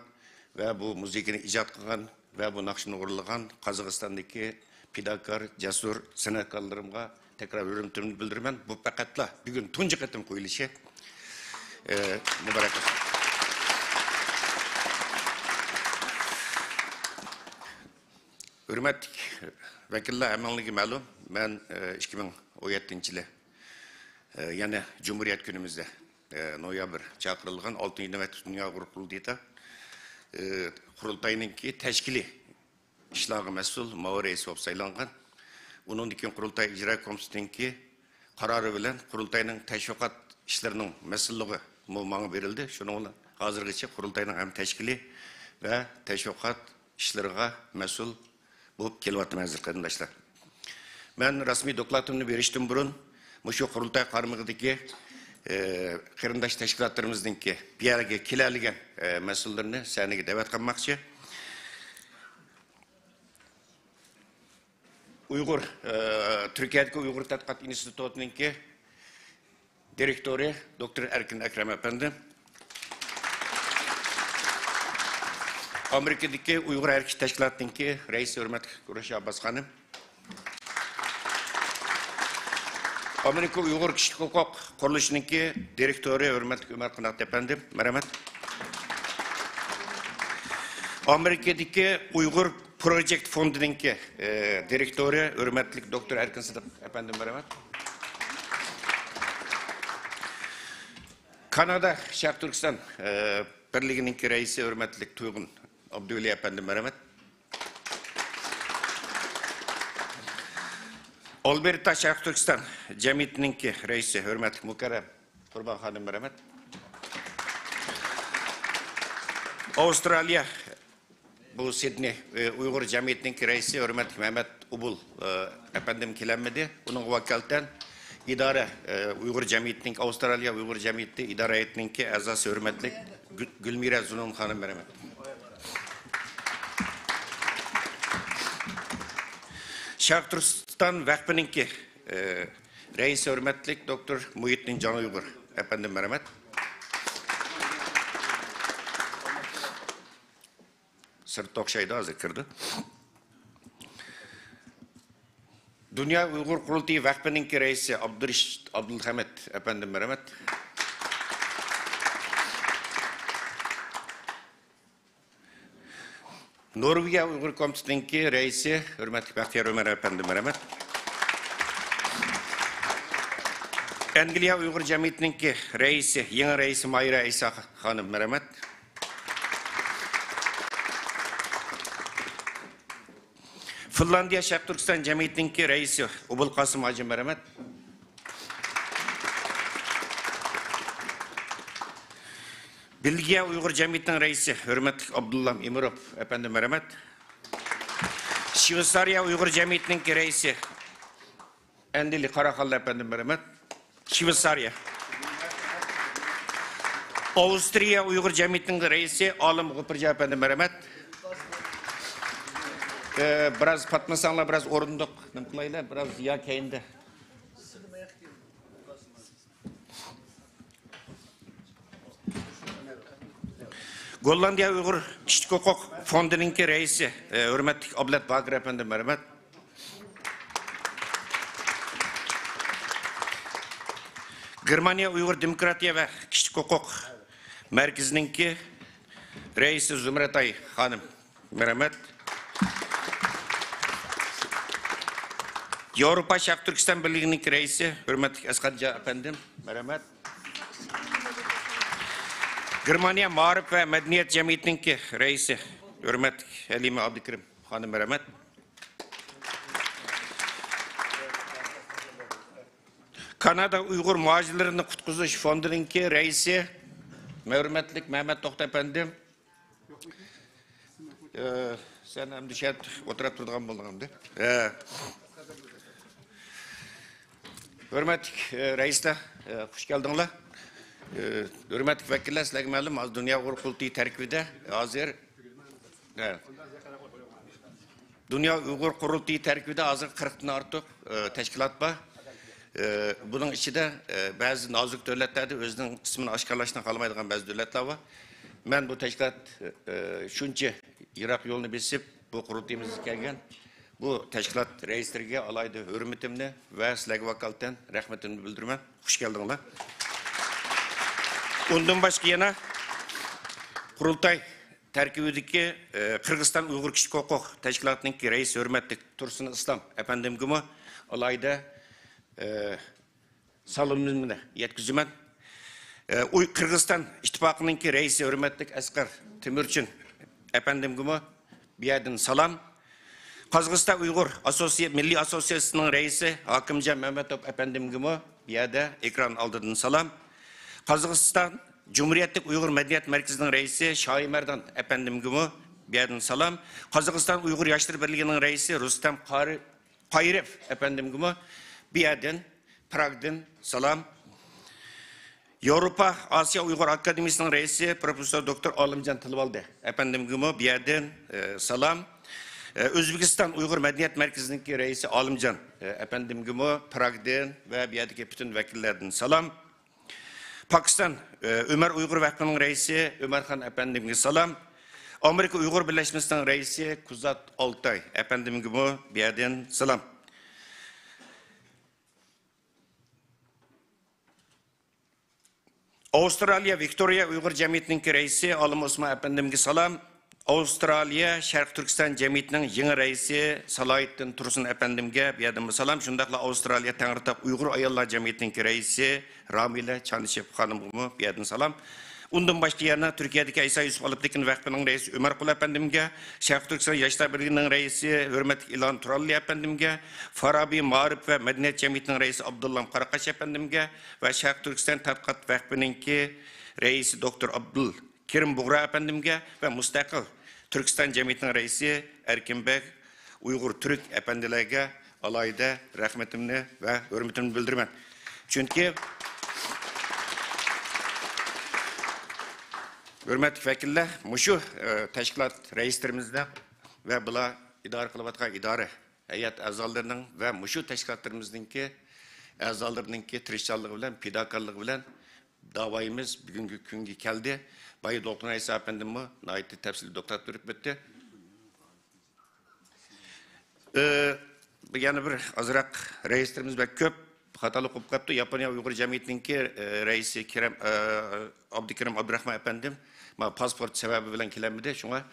ۋە بۇ مۇزىكىنى ئىجاد قىلغان ۋە بۇ ناخشىنى ئورۇنلىغان قازاقىستاندىكى پىداكار، جەسۇر سەنئەتكارلىرىمغا تەكرار ھۆرمىتىمنى بىلدۈرىمەن. بۇ پەقەتلا بۈگۈن تۇنجى قېتىم قويۇلۇشى. ئە، مۇبارەك بولسۇن. ھۆرمەتلىك ۋەكىللەر، ھەممىڭلارغا مەلۇم، مەن، ئە، ئىككى مىڭ ئون يەتتىنچى يىلى، ئە، يەنە جۇمھۇرىيەت كۈنىمىزدە، ئە، نويابىر چاقىرىلغان ئالتىنچى نۆۋەتلىك دۇنيا ئۇيغۇر قۇرۇلتىيىدا، ئە، قۇرۇلتاينىڭكى تەشكىلىي ئىشلارغا مەسئۇل مۇئاۋىن رەئىس بولۇپ سايلانغان. ئۇنىڭدىن كېيىن قۇرۇلتاي ئىجرا كومىتېتىنىڭكى قارارى بىلەن قۇرۇلتاينىڭ تەشۋىقات ئىشلىرىنىڭ مەسئۇللۇقىمۇ ماڭا بېرىلدى. شۇنىڭ بىلەن ھازىرغىچە قۇرۇلتاينىڭ ھەم تەشكىلىي ۋە تەشۋىقات ئىشلىرىغا مەسئۇل بولۇپ كېلىۋاتىمەن، ئەزىز قېرىنداشلار. مەن رەسمىي دوكلاتىمنى بېرىشتىن بۇرۇن، مۇشۇ قۇرۇلتاي قارمىقىدىكى، ئى، قېرىنداش تەشكىلاتلىرىمىزنىڭكى بۇ يەرگە كېلەلىگەن، ئى، مەسئۇللىرىنى سەھنىگە دەۋەت قىلماقچى. ئۇيغۇر، ئى، تۈركىيەدىكى ئۇيغۇر تەتقىقات ئىنستىتۇتىنىڭكى دىرېكتورى دوكتور ئەركىن ئەكرەم ئەپەندىم، ئامېرىكىدىكى ئۇيغۇر ھەرىكىتى تەشكىلاتىنىڭكى رەئىسى ھۆرمەتلىك گۈلشەھلا ئابباس خانىم، ئامېرىكا ئۇيغۇر كىشىلىك ھوقۇق قۇرۇلۇشىنىڭكى دىرېكتورى ھۆرمەتلىك ئۆمەر قانات ئەپەندىم، مەرھەمەت. ئامېرىكىدىكى ئۇيغۇر پروجېكت فوندىنىڭكى، ئى، دىرېكتورى ھۆرمەتلىك دوكتور ئەركىن سىدىق ئەپەندىم، مەرھەمەت. كانادا شەرقىي تۈركىستان، ئى، بىرلىكىنىڭكى رەئىسى ھۆرمەتلىك تۇيغۇن ئابدۇۋەلى ئەپەندىم، مەرھەمەت. ئالبېرتا شەرقىي تۈركىستان جەمئىيىتىنىڭكى رەئىسى ھۆرمەتلىك مۇكەررەم قۇربان خانىم، مەرھەمەت. ئاۋسترالىيە، بۇ سىدنېي، ئى، ئۇيغۇر جەمئىيىتىنىڭكى رەئىسى ھۆرمەتلىك مەمەت ئوبۇل، ئى، ئەپەندىم كېلەلمىدى. ئۇنىڭغا ۋاكالىتەن ئىدارە، ئى، ئۇيغۇر جەمئىيىتىنىڭكى، ئاۋسترالىيە ئۇيغۇر جەمئىيىتى ئىدارە ھەيئىتىنىڭكى ئەزاسى ھۆرمەتلىك گۈ-، گۈلمىرە زۇنۇن خانىم، مەرھەمەت. شەرقىي تۈركىستان ۋەقپىنىڭكى، ئى، رەئىسى ھۆرمەتلىك دوكتور مۇھىتدىن جان ئۇيغۇر ئەپەندىم، مەرھەمەت. سىرتتا ئوخشايدۇ، ھازىر كىردى. دۇنيا ئۇيغۇر قۇرۇلتىيى ۋەقپىنىڭكى رەئىسى ئابدۇرېشىت ئابدۇلھەمىد ئەپەندىم، مەرھەمەت. نورۋېگىيە ئۇيغۇر كومىتېتىنىڭكى رەئىسى ھۆرمەتلىك بەختىيار ئۆمەر ئەپەندىم، مەرھەمەت. ئەنگلىيە ئۇيغۇر جەمئىيىتىنىڭكى رەئىسى، يېڭى رەئىسى ماھىرە ئەيسا خانىم، مەرھەمەت. فىنلاندىيە شەرقىي تۈركىستان جەمئىيىتىنىڭكى رەئىسى ئوبۇلقاسىم ھاجى، مەرھەمەت. بېلگىيە ئۇيغۇر جەمئىيىتىنىڭ رەئىسى ھۆرمەتلىك ئابدۇللا ئىمىروف ئەپەندىم، مەرھەمەت. شۋېتسارىيە ئۇيغۇر جەمئىيىتىنىڭكى رەئىسى ئەندىلى قاراخانلى ئەپەندىم، مەرھەمەت. شۋېتسارىيە. ئاۋسترىيە ئۇيغۇر جەمئىيىتىنىڭ رەئىسى ئالىم غوپۇرجان ئەپەندىم، مەرھەمەت. ئى، بىراز پاتمىساڭلار، بىراز ئورۇندۇق نېمە قىلايلى، بىراز يا كەينىدە. گوللاندىيە ئۇيغۇر كىشىلىك ھوقۇق فوندىنىڭكى رەئىسى، ئى، ھۆرمەتلىك ئابلەت باگىر ئەپەندىم، مەرھەمەت. گېرمانىيە ئۇيغۇر دېموكراتىيە ۋە كىشىلىك ھوقۇق مەركىزىنىڭكى رەئىسى زۇمرەتئاي خانىم، مەرھەمەت. ياۋروپا شەرقىي تۈركىستان بىرلىكىنىڭكى رەئىسى ھۆرمەتلىك ئەسقەتجان ئەپەندىم، مەرھەمەت. گېرمانىيە مائارىپ ۋە مەدەنىيەت جەمئىيىتىنىڭكى رەئىسى ھۆرمەتلىك ھەلىمە ئابدۇكېرىم خانىم، مەرھەمەت. كانادا ئۇيغۇر مۇھاجىرلىرىنى قۇتقۇزۇش فوندىنىڭكى رەئىسى، ھۆرمەتلىك مەمەت توختى ئەپەندىم. ئە، سەن ئەمدى شەرت ئولتۇراپ تۇرىدىغان بولدۇڭ ئەمدى. ئە، ھۆرمەتلىك، ئە، رەئىسلەر، ئە، خۇش كەلدىڭلار. ئە، ھۆرمەتلىك ۋەكىللەر، سىلەرگە مەلۇم، ھازىر دۇنيا ئۇيغۇر قۇرۇلتىيى تەركىبىدە ھازىر، ئە، دۇنيا ئۇيغۇر قۇرۇلتىيى تەركىبىدە ھازىر قىرىقتىن ئارتۇق، ئى، تەشكىلات بار. ئى، بۇنىڭ ئىچىدە، ئى، بەزى نازۇك دۆلەتلەردە ئۆزىنىڭ ئىسمىنى ئاشكارىلاشنى خالىمايدىغان بەزى دۆلەتلەر بار. مەن بۇ تەشكىلات، ئى، شۇنچە يىراق يولنى بېسىپ، بۇ قۇرۇلتىيىمىزغا كەلگەن بۇ تەشكىلات رەئىسلىرىگە ئالاھىدە ھۆرمىتىمنى ۋە سىلەرگە ۋاكالىتەن رەھمىتىمنى بىلدۈرىمەن. خۇش كەلدىڭلار. ئۇندىن باشقا يەنە قۇرۇلتاي تەركىبىدىكى، ئە، قىرغىزىستان ئۇيغۇر كىشىلىك ھوقۇق تەشكىلاتىنىڭكى رەئىسى ھۆرمەتلىك تۇرسۇن ئىسلام ئەپەندىمگىمۇ ئالاھىدە، ئە، سالىمىمنى يەتكۈزىمەن. ئە، ئۇي-، قىرغىزىستان ئىتتىپاقىنىڭكى رەئىسى ھۆرمەتلىك ئەسقەر تىمۇرچىن ئەپەندىمگىمۇ بۇ يەردىن سالام. قازاقىستان ئۇيغۇر ئاسسوسىي-، مىللىي ئاسسوسىياتسىيىسىنىڭ رەئىسى ھاكىمجان مەمەتوف ئەپەندىمگىمۇ بۇ يەردە ئېكران ئالدىدىن سالام. قازاقىستان جۇمھۇرىيەتلىك ئۇيغۇر مەدەنىيەت مەركىزىنىڭ رەئىسى شاھىمەردان ئەپەندىمگىمۇ بۇ يەردىن سالام. قازاقىستان ئۇيغۇر ياشلىرى بىرلىكىنىڭ رەئىسى رۇستەم قارى-، قايرىف ئەپەندىمگىمۇ بۇ يەردىن، پراگدىن سالام. ياۋروپا ئاسىيا ئۇيغۇر ئاكادېمىيىسىنىڭ رەئىسى پروفېسسور دوكتور ئالىمجان تىلىۋالدى ئەپەندىمگىمۇ بۇ يەردىن، ئە، سالام. ئە، ئۆزبېكىستان ئۇيغۇر مەدەنىيەت مەركىزىنىڭكى رەئىسى ئالىمجان، ئە، ئەپەندىمگىمۇ پراگدىن ۋە بۇ يەردىكى پۈتۈن ۋەكىللەردىن سالام. پاكىستان، ئە، ئۆمەر ئۇيغۇر ۋەقپىنىڭ رەئىسى ئۆمەرخان ئەپەندىمگە سالام. ئامېرىكا ئۇيغۇر بىرلەشمىسىنىڭ رەئىسى كۇزات ئالتاي ئەپەندىمگىمۇ بۇ يەردىن سالام. ئاۋسترالىيە ۋىكتورىيە ئۇيغۇر جەمئىيىتىنىڭكى رەئىسى ئالىم ئوسمان ئەپەندىمگە سالام. ئاۋسترالىيە شەرقىي تۈركىستان جەمئىيىتىنىڭ يېڭى رەئىسى سالاھىدىن تۇرسۇن ئەپەندىمگە بۇ يەردىنمۇ سالام. شۇنداقلا ئاۋسترالىيە تەڭرىتاغ ئۇيغۇر ئاياللار جەمئىيىتىنىڭكى رەئىسى رامىلە چانىشېۋ خانىمغىمۇ بۇ يەردىن سالام. ئۇندىن باشقا يەنە تۈركىيەدىكى ئەيسا يۈسۈپ ئالپتېكىن ۋەقپىنىڭ رەئىسى ئۆمەر قۇل ئەپەندىمگە، شەرقىي تۈركىستان ياشلار بىرلىكىنىڭ رەئىسى ھۆرمەتلىك ئىلھان تۇراللى ئەپەندىمگە، فارابى مائارىپ ۋە مەدەنىيەت جەمئىيىتىنىڭ رەئىسى ئابدۇللام قاراقاش ئەپەندىمگە ۋە شەرقىي تۈركىستان تەتقىقات ۋەقپىنىڭكى رەئىسى دوكتور ئابدۇل كېرىم بۇغرا ئەپەندىمگە ۋە مۇستەقىل تۈركىستان جەمئىيىتىنىڭ رەئىسى ئەركىنبەگ ئۇيغۇر تۈرك ئەپەندىلەرگە ئالاھىدە رەھمىتىمنى ۋە ھۆرمىتىمنى بىلدۈرىمەن. چۈنكى، ھۆرمەتلىك ۋەكىللەر، مۇشۇ، ئە، تەشكىلات رەئىسلىرىمىزنىڭ ۋە بۇلار ئىدارە قىلىۋاتقان ئىدارە ھەيئەت ئەزالىرىنىڭ ۋە مۇشۇ تەشكىلاتلىرىمىزنىڭكى ئەزالىرىنىڭكى تىرىشچانلىقى بىلەن، پىداكارلىقى بىلەن داۋايىمىز بۈگۈنكى كۈنگە كەلدى. بايا دولقۇن ئەيسا ئەپەندىممۇ ناھايىتى تەپسىلىي دوكلات بېرىپ ئۆتتى. ئى، يەنە بىر ئازراق رەئىسلىرىمىز بەك كۆپ، خاتالىق بولۇپ قاپتۇ. ياپونىيە ئۇيغۇر جەمئىيىتىنىڭكى، ئى، رەئىسى كېرەم، ئى، ئابدۇكېرىم ئابدۇراخمان ئەپەندىم، ما، پاسپورت سەۋەبى بىلەن كېلەلمىدى. شۇڭا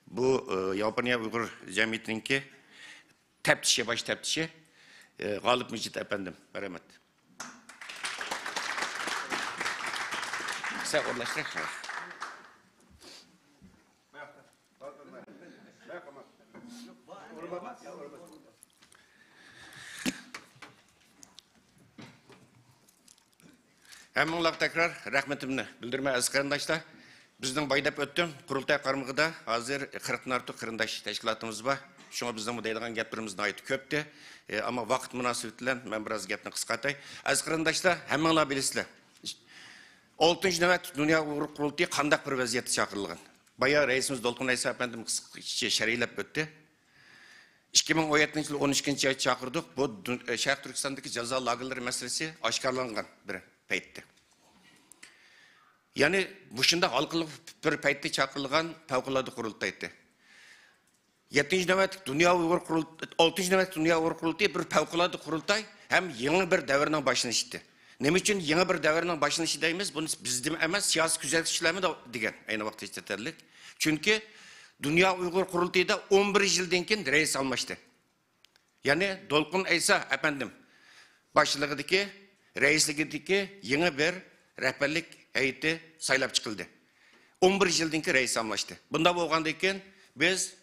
بۇ، ئى، ياپونىيە ئۇيغۇر جەمئىيىتىنىڭكى تەپتىشى، باش تەپتىشى، ئى، غالىپ مىجىت ئەپەندىم، مەرھەمەت. سەن ئورۇنلاشتۇر. ھەممىڭلارغا تەكرار رەھمىتىمنى بىلدۈرىمەن، ئەزىز قېرىنداشلار. بىزنىڭ بايا دەپ ئۆتتۈم، قۇرۇلتاي قارمىقىدا ھازىر قىرىقتىن ئارتۇق قېرىنداش تەشكىلاتىمىز بار. شۇڭا بىزنىڭمۇ دەيدىغان گەپلىرىمىز ناھايىتى كۆپتى. ئى، ئەمما ۋاقىت مۇناسىۋىتى بىلەن مەن بىراز گەپنى قىسقارتاي. ئەزىز قېرىنداشلار، ھەممىڭلار بىلىسىلەر، ئالتىنچى نۆۋەت دۇنيا ئۇيغۇر قۇرۇلتىيى قانداق بىر ۋەزىيەتتە چاقىرىلغان. بايا رەئىسىمىز دولقۇن ئەيسا ئەپەندىم قىسقىچە شەرھلەپ ئۆتتى. ئىككى مىڭ ئون يەتتىنچى يىل ئون ئىككىنچى ئايدا چاقىردۇق. بۇ دۇن-، شەرقىي تۈركىستاندىكى جازا لاگېرلىرى مەسىلىسى ئاشكارىلانغان بىر پەيتتە. يەنى مۇشۇنداق ھالقىلىق بىر پەيتتە چاقىرىلغان پەۋقۇلئاددە قۇرۇلتايتى. يەتتىنچى نۆۋەتلىك دۇنيا ئۇيغۇر قۇرۇل-، ئالتىنچى نۆۋەتلىك دۇنيا ئۇيغۇر قۇرۇلتىيى بىر پەۋقۇلئاددە قۇرۇلتاي ھەم يېڭى بىر دەۋرنىڭ باشلىنىشىدى. نېمە ئۈچۈن يېڭى بىر دەۋرنىڭ باشلىنىشى دەيمىز؟ بۇنى بىزدىمۇ ئەمەس، سىياسىي كۆزەتكۈچىلەرمۇ دە-، دېگەن ئەينى ۋاقىتتا چەت ئەللىك. چۈنكى دۇنيا ئۇيغۇر قۇرۇلتىيىدا ئون بىر يىلدىن كېيىن رەئىس ئالماشتى. يەنى دولقۇن ئەيسا ئەپەندىم باشچىلىقىدىكى، رەئىسلىكىدىكى يېڭى بىر رەھبەرلىك ھەيئىتى سايلاپ چىقىلدى. ئون بىر يىلدىن كېيىن رەئىس ئالماشتى. بۇنداق بولغاندىن كېيىن بىز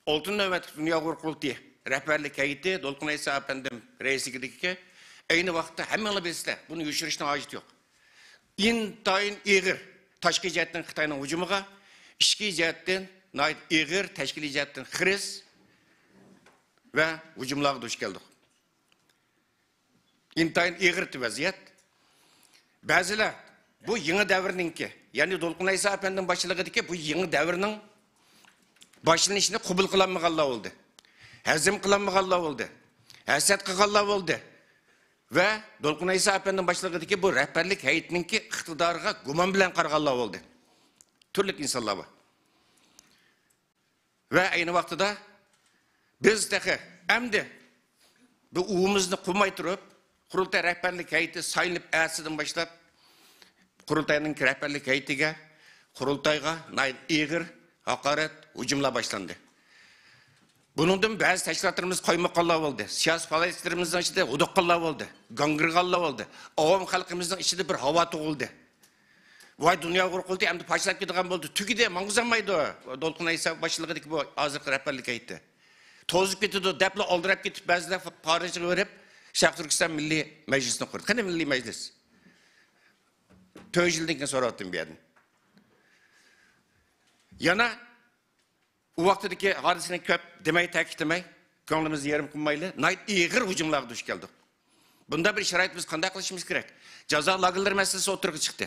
ئالتىنچى نۆۋەتلىك دۇنيا ئۇيغۇر قۇرۇلتىيى رەھبەرلىك ھەيئىتى دولقۇن ئەيسا ئەپەندىم رەئىسلىكىدىكى، ئەينى ۋاقىتتا ھەممىڭلار بىلىسىلەر، بۇنى يوشۇرۇشنىڭ ھاجىتى يوق. ئىنتايىن ئېغىر تاشقى جەھەتتىن خىتاينىڭ ھۇجۇمىغا، ئىچكى جەھەتتىن ناھايىتى ئېغىر تەشكىلىي جەھەتتىن خىرىس ۋە ھۇجۇملارغا دۇچ كەلدۇق. ئىنتايىن ئېغىر ۋەزىيەت. بەزىلەر بۇ يېڭى دەۋرنىڭكى، يەنى دولقۇن ئەيسا ئەپەندىم باشچىلىقىدىكى بۇ يېڭى دەۋرنىڭ باشلىنىشىنى قوبۇل قىلالمىغانلار بولدى. ھەزىم قىلالمىغانلار بولدى. ھەسەت قىلغانلار بولدى. ۋە دولقۇن ئەيسا ئەپەندىم باشچىلىقىدىكى بۇ رەھبەرلىك ھەيئىتىنىڭكى ئىقتىدارىغا گۇمان بىلەن قارىغانلار بولدى. تۈرلۈك ئىنسانلار بار. ۋە ئەينى ۋاقتىدا بىز تېخى ئەمدى بۇ ئۇۋىمىزنى قۇۋماي تۇرۇپ، قۇرۇلتاي رەھبەرلىك ھەيئىتى سايلىنىپ، ئەتىسىدىن باشلاپ قۇرۇلتاينىڭ رەھبەرلىك ھەيئىتىگە، قۇرۇلتايغا ناھايىتى ئېغىر ھاقارەت، ھۇجۇملار باشلاندى. بۇنىڭدىن بەزى تەشكىلاتلىرىمىز قايمۇققانلار بولدى. سىياسىي پائالىيەتلىرىمىزنىڭ ئىچىدە ھودۇققانلار بولدى. گاڭگىرىغانلار بولدى. ئاۋام خەلقىمىزنىڭ ئىچىدە بىر ھاۋا تۇغۇلدى. ۋاي، دۇنيا ئۇيغۇر قۇرۇلتىيى ئەمدى پارچىلاپ كېتىدىغان بولدى. تۈگىدى، ماڭغۇزالمايدۇ. دولقۇن ئەيسا باشچىلىقىدىكى بۇ ھازىرقى رەھبەرلىك ھەيئىتى. توزۇپ كېتىدۇ دەپلا ئالدىراپ كېتىپ، بەزىلەر پارىژغا بېرىپ، شەرقىي تۈركىستان مىللىي مەجلىسىنى قۇردى. قېنى مىللىي مەجلىس؟ تۆت يىلدىن كېيىن سوراۋاتىمەن بۇ يەردىن. يەنە ئۇ ۋاقتىدىكى ھادىسىنى كۆپ دېمەي، تەكىتلىمەي، كۆڭلىمىزنى يېرىم قىلمايلى. ناھايىتى ئېغىر ھۇجۇملارغا دۇچ كەلدۇق. بۇنداق بىر شارائىتتا بىز قانداق قىلىشىمىز كېرەك؟ جازا لاگېرلىرى مەسىلىسى ئوتتۇرىغا چىقتى.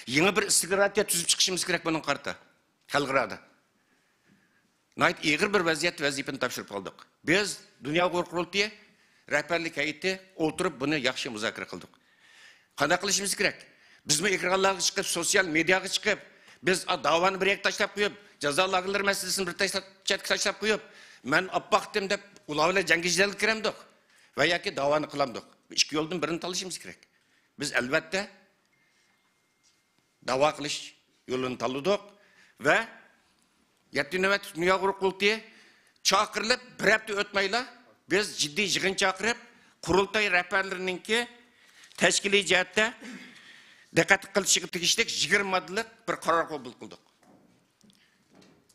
يېڭى بىر ئىستراتېگىيە تۈزۈپ چىقىشىمىز كېرەك بۇنىڭغا قارىتا. خەلقئارادا ناھايىتى ئېغىر بىر ۋەزىيەت، ۋەزىپىنى تاپشۇرۇپ قالدۇق. بىز دۇنيا ئۇيغۇر قۇرۇلتىيى رەھبەرلىك ھەيئىتى ئولتۇرۇپ بۇنى ياخشى مۇزاكىرە قىلدۇق. قانداق قىلىشىمىز كېرەك؟ بىزمۇ ئېكرانلارغا چىقىپ، سوتسىيال مېدىياغا چىقىپ، بىز داۋانى بىر يەككە تاشلاپ قويۇپ، جازا لاگېرلىرى مەسىلىسىنى بىر تاشلاپ، چەتكە تاشلاپ قويۇپ، مەن ئاپئاقتىم دەپ ئۇلار بىلەن جەڭگە جېدەلگە كىرەمدۇق ۋە ياكى داۋانى قىلامدۇق؟ بۇ ئىككى يولدىن بىرىنى تاللىشىمىز كېرەك. بىز ئەلۋەتتە داۋا قىلىش يولىنى تاللىدۇق ۋە يەتتىنچى نۆۋەتلىك دۇنيا ئۇيغۇر قۇرۇلتىيى چاقىرىلىپ، بىر ھەپتە ئۆتمەيلا بىز جىددىي يىغىن چاقىرىپ، قۇرۇلتاي رەھبەرلىرىنىڭكى تەشكىلىي جەھەتتە دىققەت قىلىشىغا تېگىشلىك يىگىرمە ماددىلىق بىر قارار قوبۇل قىلدۇق.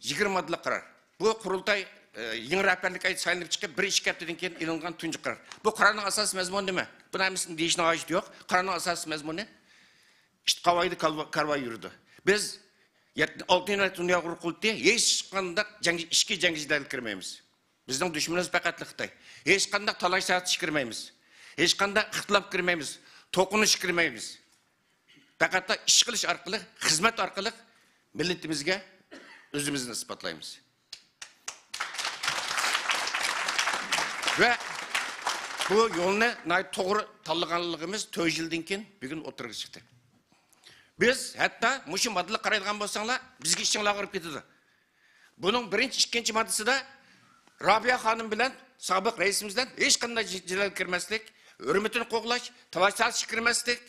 يىگىرمە ماددىلىق قارار. بۇ قۇرۇلتاي، ئە، يېڭى رەھبەرلىك ھەيئىتى سايلىنىپ چىقىپ، بىر ئىككى ھەپتىدىن كېيىن ئېلىنغان تۇنجى قارار. بۇ قارارنىڭ ئاساسىي مەزمۇنى نېمە؟ بۇنى ھەممىسىنى دېيىشنىڭ ھاجىتى يوق. قارارنىڭ ئاساسىي مەزمۇنى ئىت قاۋايدا كالۋا-، كارۋا يۈرىدۇ. بىز يەت-، ئالتىنچى دۇنيا قۇرۇلتىيى ھېچقانداق جەڭ، ئىچكى جەڭگە جېدەلگە كىرمەيمىز. بىزنىڭ دۈشمىنىمىز پەقەتلا خىتاي. ھېچقانداق تالاش تارتىشقا كىرمەيمىز. ھېچقانداق ئىختىلاپقا كىرمەيمىز. توقۇنۇشقا كىرمەيمىز. پەقەتلا ئىش قىلىش ئارقىلىق، خىزمەت ئارقىلىق مىللىتىمىزگە ئۆزىمىزنى ئىسپاتلايمىز. ۋە بۇ يولنى ناھايىتى توغرا تاللىغانلىقىمىز تۆت يىلدىن كېيىن بۈگۈن ئوتتۇرىغا چىقتى. بىز ھەتتا مۇشۇ ماددىلارغا قارايدىغان بولساڭلار، بىزگە ئىچىڭلار ئاغرىپ كېتىدۇ. بۇنىڭ بىرىنچى، ئىككىنچى ماددىسىدا رابىيە خانىم بىلەن سابىق رەئىسىمىز بىلەن ھېچقانداق جېدەلگە كىرمەسلىك، ھۆرمىتىنى قوغلاش، تالاش تارتىشقا كىرمەسلىك،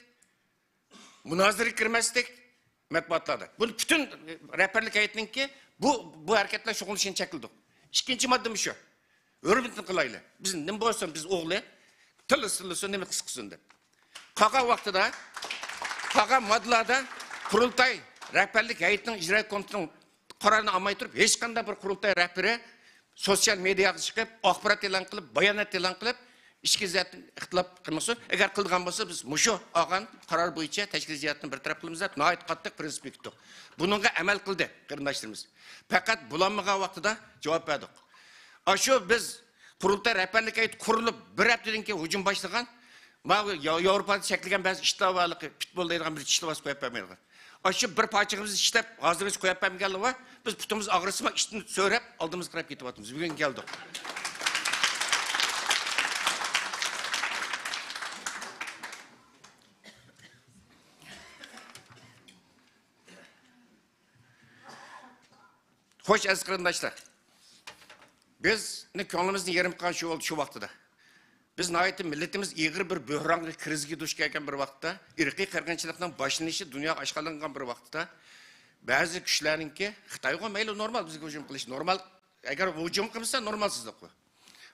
مۇنازىرىگە كىرمەسلىك، مەتبۇئاتلاردا. بۇنى پۈتۈن رەھبەرلىك ھەيئىتىنىڭكى بۇ، بۇ ھەرىكەتلەر شۇغۇللىنىشىنى چەكلىدۇق. ئىككىنچى ماددا مۇشۇ. ھۆرمىتىنى قىلايلى. بىز نېمە بولسۇن، بىز ئوغلى، تىللىسا تىللىسۇن، نېمە قىلسا قىلسۇن دەپ. قالغان ۋاقتىدا، قالغان ماددىلاردا قۇرۇلتاي رەھبەرلىك ھەيئىتىنىڭ ئىجرائىيە كومىتېتىنىڭ قارارىنى ئالماي تۇرۇپ، ھېچقانداق بىر قۇرۇلتاي رەھبىرى سوتسىيال مېدىياغا چىقىپ، ئاخبارات ئېلان قىلىپ، بايانات ئېلان قىلىپ، ئىچكى جەھەتتىن ئىختىلاپ قىلمىسۇن. ئەگەر قىلىدىغان بولسا، بىز مۇشۇ ئالغان قارار بويىچە تەشكىلىي جەھەتتىن بىر تەرەپ قىلىمىز دەپ ناھايىتى قاتتىق پرىنسىپ بېكىتتۇق. بۇنىڭغا ئەمەل قىلدى قېرىنداشلىرىمىز. پەقەت بولالمىغان ۋاقتىدا جاۋاب بەردۇق. ئاشۇ بىز قۇرۇلتاي رەھبەرلىك ھەيئىتى قۇرۇلۇپ بىر ھەپتىدىن كېيىن ھۇجۇم باشلىغان، ماۋۇ يا-، ياۋروپادا چەكلىگەن بەزى ئىتلار بارلىقى، پىتبول دەيدىغان بىر ئىتلار بار، قويۇپ بەرمەيدىغان. ئاشۇ بىر پارچىغىمىزنى ئىشلەپ، ھازىرغىچە قويۇپ بەرمىگەنلىكى بار. بىز پۇتىمىز ئاغرىسىمۇ ئىشتىن سۆرەپ، ئالدىمىزغا قاراپ كېتىۋاتىمىز. بۈگۈن كەلدۇق. خوش، ئەزىز قېرىنداشلار. بىزنى كۆڭلىمىزنى يېرىم قىلغان شۇ بولدى، شۇ ۋاقتىدا. بىز ناھايىتى مىللىتىمىز ئېغىر بىر بۆھرانغا، كىرىزىسكە دۇچ كەلگەن بىر ۋاقىتتا، ئىرقىي قىرغىنچىلىقنىڭ باشلىنىشى دۇنياغا ئاشكارىلانغان بىر ۋاقىتتا، بەزى كۈچلەرنىڭكى، خىتايغۇ مەيلى نورمال بىزگە ھۇجۇم قىلىش، نورمال، ئەگەر ھۇجۇم قىلمىسا نورمالسىزلىققۇ.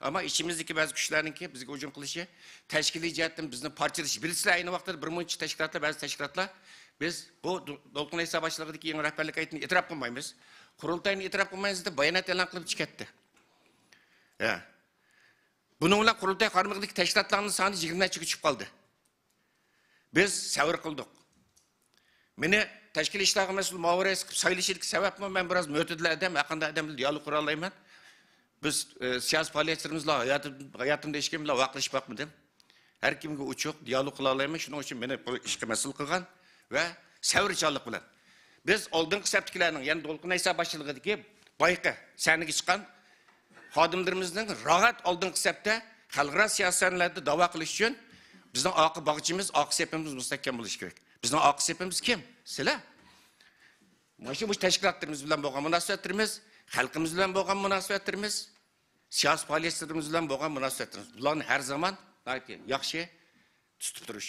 ئەمما ئىچىمىزدىكى بەزى كۈچلەرنىڭكى بىزگە ھۇجۇم قىلىشى، تەشكىلىي جەھەتتىن بىزنى پارچىلىشى، بىلىسىلەر ئەينى ۋاقىتتا بىر مۇنچە تەشكىلاتلار، بەزى تەشكىلاتلار، بىز بۇ دو-، دولقۇن ئەيسا باشچىلىقىدىكى يېڭى رەھبەرلىك ھەيئىتىنى ئېتىراپ قىلمايمىز، قۇرۇلتاينى ئېتىراپ قىلمايمىز دەپ بايانات ئېلان قىلىپ چىقىپ كەتتى. ھە. بۇنىڭ بىلەن قۇرۇلتاي قارمىقىدىكى تەشكىلاتلارنىڭ سانى يىگىرمە نەچچىگە چۈشۈپ قالدى. بىز سەۋر قىلدۇق. مېنى تەشكىلىي ئىشلارغا مەسئۇل مۇئاۋىن رەئىس قىلىپ سايلىشىدىكى سەۋەبمۇ، مەن بىراز مۆتىدىل ئادەم، ھەرقانداق ئادەم بىلەن دىئالوگ قۇرالايمەن. بىز، ئى، سىياسىي پائالىيەتچىلىرىمىز بىلەن ھاياتىم-، ھاياتىمدا ھېچكىم بىلەن ۋارقىرىشىپ باقمىدىم. ھەر كىمگە ئوچۇق دىئالوگ قىلالايمەن، شۇنىڭ ئۈچۈن مېنى بۇ ئىشقا مەسئۇل قىلغان ۋە سەۋرچانلىق بىلەن. بىز ئالدىنقى سەپتىكىلەرنىڭ، يەنى دولقۇن ئەيسا باشچىلىقىدىكى بايىقى سەھنىگە چىققان خادىملىرىمىزنىڭ راھەت ئالدىنقى سەپتە خەلقئارا سىياسىي سەھنىلەردە داۋا قىلىش ئۈچۈن بىزنىڭ ئارقا باغچىمىز، ئارقا سېپىمىز مۇستەھكەم بولۇشى كېرەك. بىزنىڭ ئارقا سېپىمىز كىم؟ سىلەر. مانا شۇ، مۇشۇ تەشكىلاتلىرىمىز بىلەن بولغان مۇناسىۋەتلىرىمىز، خەلقىمىز بىلەن بولغان مۇناسىۋەتلىرىمىز، سىياسىي پائالىيەتچىلىرىمىز بىلەن بولغان مۇناسىۋەتلىرىمىز، بۇلارنى ھەر زامان ناھايىتى ياخشى تۇتۇپ تۇرۇش.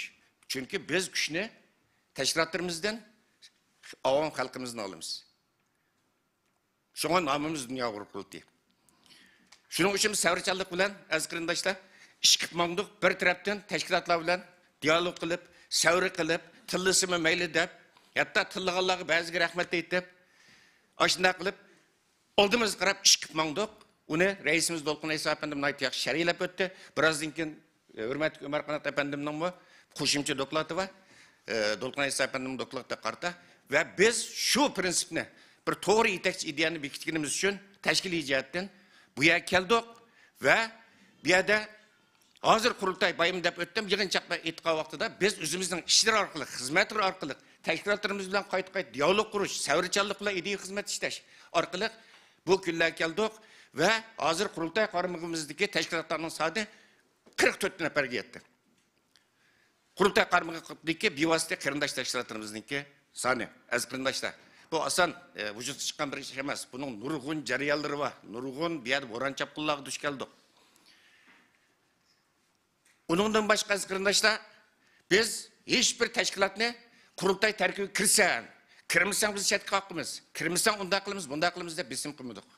چۈنكى بىز كۈچنى تەشكىلاتلىرىمىزدىن، ئاۋام خەلقىمىزدىن ئالىمىز. شۇڭا نامىمىز دۇنيا ئۇيغۇر قۇرۇلتىيى. شۇنىڭ ئۈچۈن بىز سەۋرچانلىق بىلەن، ئەزىز قېرىنداشلار، ئىش قىلىپ ماڭدۇق. بىر تەرەپتىن تەشكىلاتلار بىلەن دىيالوگ قىلىپ، سەۋر قىلىپ، تىللىسىمۇ مەيلى دەپ، ھەتتا تىللىغانلارغا بەزىگە رەھمەت ئېيتىپ، ئاشۇنداق قىلىپ، ئالدىمىزغا قاراپ ئىش قىلىپ ماڭدۇق. ئۇنى رەئىسىمىز دولقۇن ئەيسا ئەپەندىم ناھايىتى ياخشى شەرھلەپ ئۆتتى. بىرازدىن كېيىن، ئە، ھۆرمەتلىك ئۆمەر قانات ئەپەندىمنىڭمۇ قوشۇمچە دوكلاتى بار. ئە، دولقۇن ئەيسا ئەپەندىمنىڭ دوكلاتىغا قارىتا. ۋە بىز شۇ پىرىنسىپنى، بىر توغرا يېتەكچى ئىدىيەنى بېكىتكىنىمىز ئۈچۈن تەشكىلىي جەھەتتىن بۇ يەرگە كەلدۇق. ۋە بۇ يەردە ھازىر قۇرۇلتاي بايرىمى دەپ ئۆتتۈم، يىغىن چاقما ئېيتقان ۋاقتىدا بىز ئۆزىمىزنىڭ ئىشلىرى ئارقىلىق، خىزمەتلىرى ئارقىلىق، تەشكىلاتلىرىمىز بىلەن قايتا-قايتا دىيالوگ قۇرۇش، سەۋرچانلىق بىلەن ئىدىيە خىزمەت ئىشلەش ئارقىلىق بۇ كۈنلەرگە كەلدۇق ۋە ھازىر قۇرۇلتاي قارمىقىمىزدىكى تەشكىلاتلارنىڭ سانى قىرىق تۆت نەپەرگە يەتتى. قۇرۇلتاي قارمىقىدىكى بىۋاسىتە قېرىنداش تەشكىلاتلىرىمىزنىڭكى سانى، ئەزىز قېرىنداشلار، بۇ ئاسان، ئە، ۋۇجۇدقا چىققان بىر ئىش ئەمەس. بۇنىڭ نۇرغۇن جەريانلىرى بار، نۇرغۇن بۇ يەردە بوران چاپقۇنلارغا دۇچ كەلدۇق. ئۇنىڭدىن باشقا، ئەزىز قېرىنداشلار، بىز ھېچ بىر تەشكىلاتنى قۇرۇلتاي تەركىبىگە كىرسەڭ، كىرمىسەڭ بىز چەتكە قاقىمىز، كىرمىسەڭ ئۇنداق قىلىمىز، بۇنداق قىلىمىز دەپ بېسىم قىلمىدۇق.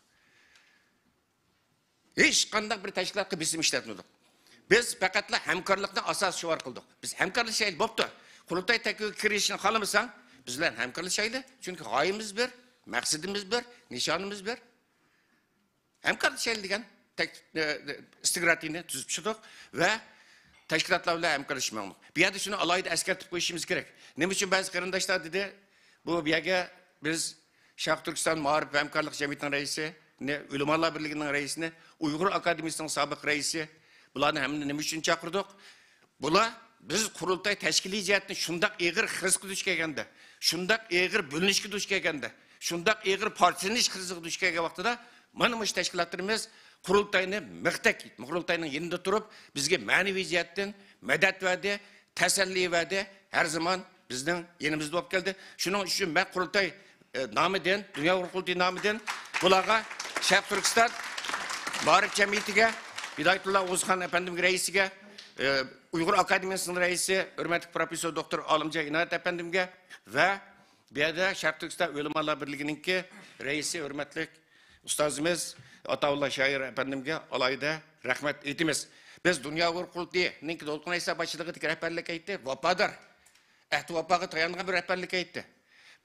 ھېچقانداق بىر تەشكىلاتقا بېسىم ئىشلەتمىدۇق. بىز پەقەتلا ھەمكارلىقنى ئاساس شوئار قىلدۇق. بىز ھەمكارلىشايلى، بوپتۇ. قۇرۇلتاي تەركىبىگە كىرىشنى خالىمىساڭ، بىز بىلەن ھەمكارلىشايلى. چۈنكى غايىمىز بىر، مەقسىتىمىز بىر، نىشانىمىز بىر. ھەمكارلىشايلى دېگەن تەك-، ئە، ئە، ئىستراتېگىيەنى تۈزۈپ چىقتۇق ۋە تەشكىلاتلار بىلەن ھەمكارلىشىپ ماڭدۇق. بۇ يەردە شۇنى ئالاھىدە ئەسكەرتىپ قويۇشىمىز كېرەك. نېمە ئۈچۈن بەزى قېرىنداشلار دېدى، بۇ، بۇ يەرگە بىز شەرقىي تۈركىستان مائارىپ ۋە ھەمكارلىق جەمئىيىتىنىڭ رەئىسىنى، ئۆلىمالار بىرلىكىنىڭ رەئىسىنى، ئۇيغۇر ئاكادېمىيىسىنىڭ سابىق رەئىسى، بۇلارنى ھەممىنى نېمە ئۈچۈن چاقىردۇق؟ بۇلار بىز قۇرۇلتاي تەشكىلىي جەھەتتىن شۇنداق ئېغىر خىرىسقا دۇچ كەلگەندە، شۇنداق ئېغىر بۆلۈنۈشكە دۇچ كەلگەندە، شۇنداق ئېغىر پارچىلىنىش خىرىسىغا دۇچ كەلگەن ۋاقتىدا، مانا مۇشۇ تەشكىلاتلىرىمىز قۇرۇلتاينى مىختەك، قۇرۇلتاينىڭ يېنىدا تۇرۇپ، بىزگە مەنىۋى جەھەتتىن مەدەت بەردى، تەسەللى بەردى، ھەر زامان بىزنىڭ يېنىمىزدا بولۇپ كەلدى. شۇنىڭ ئۈچۈن مەن قۇرۇلتاي، ئە، نامىدىن، دۇنيا ئۇيغۇر قۇرۇلتىيى نامىدىن بۇلارغا شەرقىي تۈركىستان مائارىپ جەمئىيىتىگە، ھىدايەتۇللا ئوغۇزخان ئەپەندىمگە رەئىسىگە، ئە، ئۇيغۇر ئاكادېمىيىسىنىڭ رەئىسى، ھۆرمەتلىك پروفېسسور دوكتور ئالىمجان ئىنايەت ئەپەندىمگە ۋە بۇ يەردە شەرقىي تۈركىستان ئۆلىمالار بىرلىكىنىڭكى رەئىسى، ھۆرمەتلىك ئۇستازىمىز ئاتاۋۇللا شائىر ئەپەندىمگە ئالاھىدە رەھمەت ئېيتىمىز. بىز دۇنيا ئۇيغۇر قۇرۇلتىيىنىڭكى دولقۇن ئەيسا باشچىلىقىدىكى رەھبەرلىك ھەيئىتى ۋاپادار، ئەھدى ۋاپاغا تايانغان بىر رەھبەرلىك ھەيئىتى.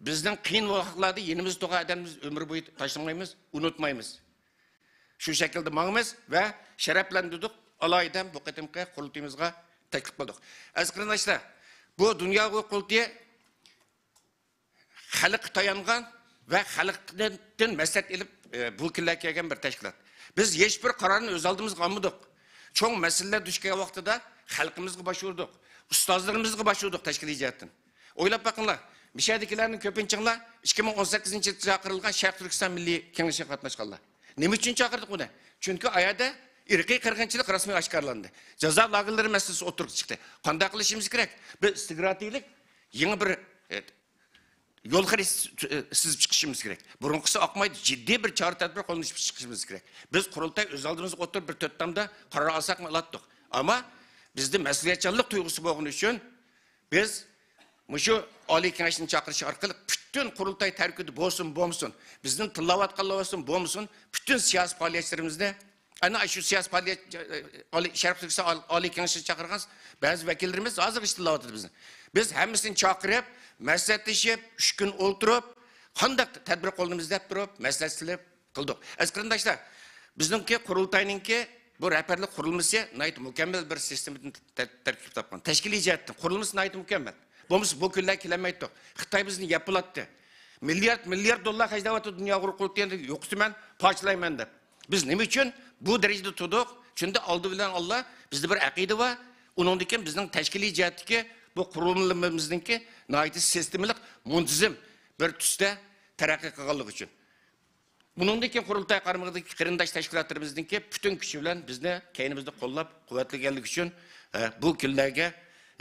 بىزنىڭ قىيىن ۋاقىتلاردا يېنىمىزدا تۇرغان ئادەمنى بىز ئۆمۈر بويى تاشلىمايمىز، ئۇنتۇمايمىز. شۇ شەكىلدە ماڭىمىز ۋە شەرەپلەندۈردۇق. ئالاھىدە بۇ قېتىمقى قۇرۇلتىيىمىزغا تەكلىپ قىلدۇق. ئەزىز قېرىنداشلار، بۇ دۇنيا ئۇيغۇر قۇرۇلتىيى خەلققە تايانغان ۋە خەلقتىن مەسلىھەت ئېلىپ، ئە، بۇ كۈنلەرگە كەلگەن بىر تەشكىلات. بىز ھېچ بىر قارارنى ئۆز ئالدىمىزغا ئالمىدۇق. چوڭ مەسىلىلەر دۇچ كەلگەن ۋاقتىدا خەلقىمىزگە باش ئۇردۇق، ئۇستازلىرىمىزغا باش ئۇردۇق تەشكىلىي جەھەتتىن. ئويلاپ بېقىڭلار، مۇشۇ يەردىكىلەرنىڭ كۆپىنچىڭلار ئىككى مىڭ ئون سەككىزىنچى يىلدا چاقىرىلغان شەرقىي تۈركىستان مىللىي كېڭىشىگە قاتناشقانلار. نېمە ئۈچۈن چاقىردۇق ئۇنى؟ چۈنكى ئايەردە ئىرقىي قىرغىنچىلىق رەسمىي ئاشكارىلاندى. جازا لاگېرلىرى مەسىلىسى ئوتتۇرىغا چىقتى. قانداق قىلىشىمىز كېرەك؟ بىر ئىستراتېگىيەلىك يېڭى بىر، ئە، يول خەرىتىسى سىزىپ چىقىشىمىز كېرەك. بۇرۇنقىسى ئاقمايدۇ، جىددىي بىر چارە تەدبىر قوللىنىپ چىقىشىمىز كېرەك. بىز قۇرۇلتاي ئۆز ئالدىمىزغا ئوتتۇرىدا بىر تۆت تامدا قارار ئالساقمۇ ئالاتتۇق. ئەمما بىزدە مەسئۇلىيەتچانلىق تۇيغۇسى بولغىنى ئۈچۈن بىز مۇشۇ ئالىي كېڭەشنى چاقىرىش ئارقىلىق پۈتۈن قۇرۇلتاي تەركىبىدە بولسۇن، بولمىسۇن، بىزنىڭ تىللاۋاتقانلار بولسۇن، بولمىسۇن، پۈتۈن سىياسىي پائالىيەتچىلىرىمىزنى، ئەنە شۇ سىياسىي پائالىيەت، ئالىي، شەرقىي تۈركىستان ئال-، ئالىي كېڭىشىگە چاقىرغان بەزى ۋەكىللىرىمىز ھازىرغىچە تىللاۋاتىدۇ بىزنى. بىز ھەممىسىنى چاقىرىپ، مەسلىھەتلىشىپ، ئۈچ كۈن ئولتۇرۇپ، قانداق تەدبىر قوللىنىمىز دەپ تۇرۇپ، مەسلىھەتلىشىپ قىلدۇق. ئەزىز قېرىنداشلار، بىزنىڭكى قۇرۇلتاينىڭكى بۇ رەھبەرلىك قۇرۇلمىسى ناھايىتى مۇكەممەل بىر سىستېمىدىن تە-، تەركىب تاپقان. تەشكىلىي جەھەتتىن قۇرۇلمىسى ناھايىتى مۇكەممەل. بولمىسا بۇ كۈنلەر كېلەلمەيتتۇق. خىتاي بىزنى يەپ بولاتتى. مىليارد، مىليارد دوللار خەجلەۋاتىدۇ دۇنيا ئۇيغۇر قۇرۇلتىيىنى يوقىتىمەن، پارچىلايمەن دەپ. بىز نېمە ئۈچۈن بۇ دەرىجىدە تۇردۇق؟ چۈنكى ئالدى بىلەن ئاللا بىزدە بىر ئەقىدە بار. ئۇنىڭدىن كېيىن بىزنىڭ تەشكىلىي جەھەتتىكى بۇ قۇرۇلمىمىزنىڭكى ناھايىتى سىستېمىلىق، مۇنتىزىم بىر تۈستە تەرەققىي قىلغانلىقى ئۈچۈن. بۇنىڭدىن كېيىن قۇرۇلتاي قارمىقىدىكى قېرىنداش تەشكىلاتلىرىمىزنىڭكى پۈتۈن كۈچى بىلەن بىزنى كەينىمىزدە قوللاپ قۇۋۋەتلىگەنلىكى ئۈچۈن، ئە، بۇ كۈنلەرگە،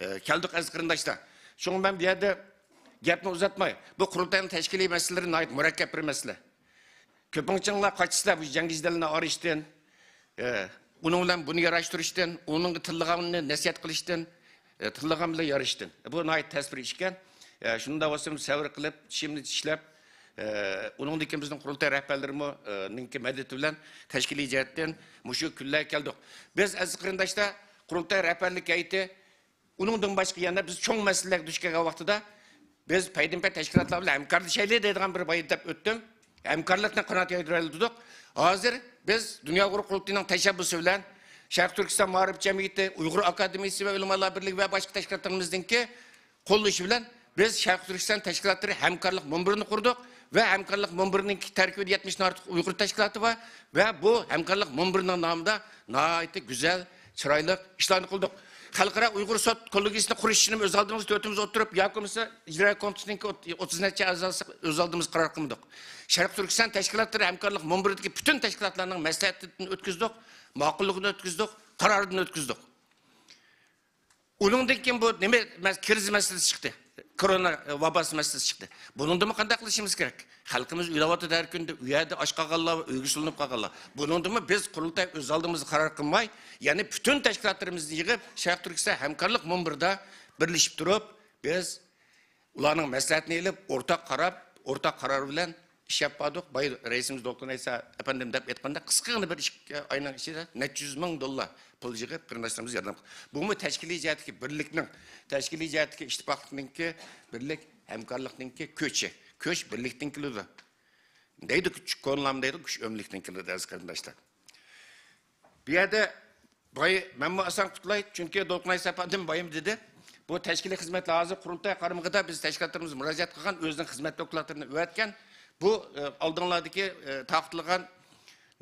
ئە، كەلدۇق، ئەزىز قېرىنداشلار. شۇڭا مەن بۇ يەردە گەپنى ئۇزارتماي، بۇ قۇرۇلتاينىڭ تەشكىلىي مەسىلىلىرى ناھايىتى مۇرەككەپ بىر مەسىلە. كۆپىنچىڭلار قاچىسىلەر بۇ جەڭگى جېدەلنى ئارىشىشتىن، ئە، ئۇنىڭ بىلەن بۇنى ياراشتۇرۇشتىن، ئۇنىڭغا تىللىغاننى نەسىھەت قىلىشتىن، ئە، تىللىغان بىلەن يارىشىشتىن. بۇ ناھايىتى تەس بىر ئىش ئىكەن. ئە، شۇنداق بولسا سەۋر قىلىپ، چىشىمنى چىشلەپ، ئە، ئۇنىڭدىن كېيىن بىزنىڭ قۇرۇلتاي رەھبەرلىرىمۇ، ئە، نىڭكى مەدىتى بىلەن تەشكىلىي جەھەتتىن مۇشۇ كۈنلەرگە كەلدۇق. بىز ئەزىز قېرىنداشلار، قۇرۇلتاي رەھبەرلىك ھەيئىتى، ئۇنىڭدىن باشقا يەنە بىز چوڭ مەسىلىلەرگە دۇچ كەلگەن ۋاقتىدا، بىز پەيدىنپەي تەشكىلاتلار بىلەن ھەمكارلىشايلى دەيدىغان بىر بايا دەپ ئۆتتۈم. ھەمكارلىقنى قانات يايدۇرايلى دېدۇق. ھازىر بىز دۇنيا ئۇيغۇر قۇرۇلتىيىنىڭ تەشەببۇسى بىلەن شەرقىي تۈركىستان مائارىپ جەمئىيىتى، ئۇيغۇر ئاكادېمىيىسى ۋە ئۆلىمالار بىرلىكى ۋە باشقا تەشكىلاتلىرىمىزنىڭكى قوللىشى بىلەن بىز شەرقىي تۈركىستان تەشكىلاتلىرى ھەمكارلىق مۇنبىرىنى قۇردۇق ۋە ھەمكارلىق مۇنبىرىنىڭ تەركىبىدە يەتمىشتىن ئارتۇق ئۇيغۇر تەشكىلاتى بار ۋە بۇ ھەمكارلىق مۇنبىرىنىڭ نامىدا ناھايىتى گۈزەل، چىرايلىق ئىشلارنى قىلدۇق. خەلقئارا ئۇيغۇر سوت كوللېگىيىسىنى قۇرۇش ئىشىنى ئۆز ئالدىمىزغا تۆتىمىز ئولتۇرۇپ، ياكى بولمىسا ئىجرا كومىتېتىنىڭكى ئوت-، ئوتتۇز نەچچە ئەزاسى ئۆز ئالدىمىزغا قارار قىلمىدۇق. شەرقىي تۈركىستان تەشكىلاتلىرى ھەمكارلىق مۇنبىرىدىكى پۈتۈن تەشكىلاتلارنىڭ مەسلىھەتىدىن ئۆتكۈزدۇق، ماقۇللۇقىدىن ئۆتكۈزدۇق، قاراردىن ئۆتكۈزدۇق. ئۇنىڭدىن كېيىن بۇ نېمە مەس-، كىرىزىس مەسىلىسى چىقتى. كورونا، ئە، ۋاباسى مەسىلىسى چىقتى. بۇنىڭدىمۇ قانداق قىلىشىمىز كېرەك؟ خەلقىمىز ئۆلۈۋاتىدۇ ھەر كۈندە، ئۇ يەردە ئاچ قالغانلار، ئۆيگە سولىنىپ قالغانلار. بۇنىڭدىمۇ بىز قۇرۇلتاي ئۆز ئالدىمىزغا قارار قىلماي، يەنى پۈتۈن تەشكىلاتلىرىمىزنى يىغىپ، شەرقىي تۈركىستان ھەمكارلىق مۇنبىرىدا بىرلىشىپ تۇرۇپ، بىز ئۇلارنىڭ مەسلىھەتىنى ئېلىپ، ئورتاق قاراپ، ئورتاق قارار بىلەن ئىش ئېلىپ باردۇق. بايا رەئىسىمىز دوكتور نەيسا ئەپەندىم دەپ ئېيتقاندا، قىسقىغىنە بىر ئىككى ئاينىڭ ئىچىدە نەچچە يۈز مىڭ دوللار پۇل يىغىپ، قېرىنداشلىرىمىزغا ياردەم قىلدى. بۇمۇ تەشكىلىي جەھەتتىكى بىرلىكنىڭ، تەشكىلىي جەھەتتىكى ئىتتىپاقلىقنىڭكى بىرلىك، ھەمكارلىقنىڭكى كۈچى. كۈچ بىرلىكتىن كېلىدۇ. دەيدۇ، كۈچ كونىلام دەيدۇ، كۈچ ئۆملۈكتىن كېلىدۇ، ئەزىز قېرىنداشلار. بۇ يەردە باي، مەنمۇ ئاسان قۇتۇلاي، چۈنكى دولقۇن ئەيسا ئەپەندىم بايام دېدى. بۇ تەشكىلىي خىزمەتلەر ھازىر قۇرۇلتاي قارمىقىدا بىز تەشكىلاتلىرىمىز مۇراجىئەت قىلغان، ئۆزىنىڭ خىزمەت دوكلاتلىرىنى ئەۋەتكەن. بۇ، ئە، ئالدىڭلاردىكى، ئە، تارقىتىلغان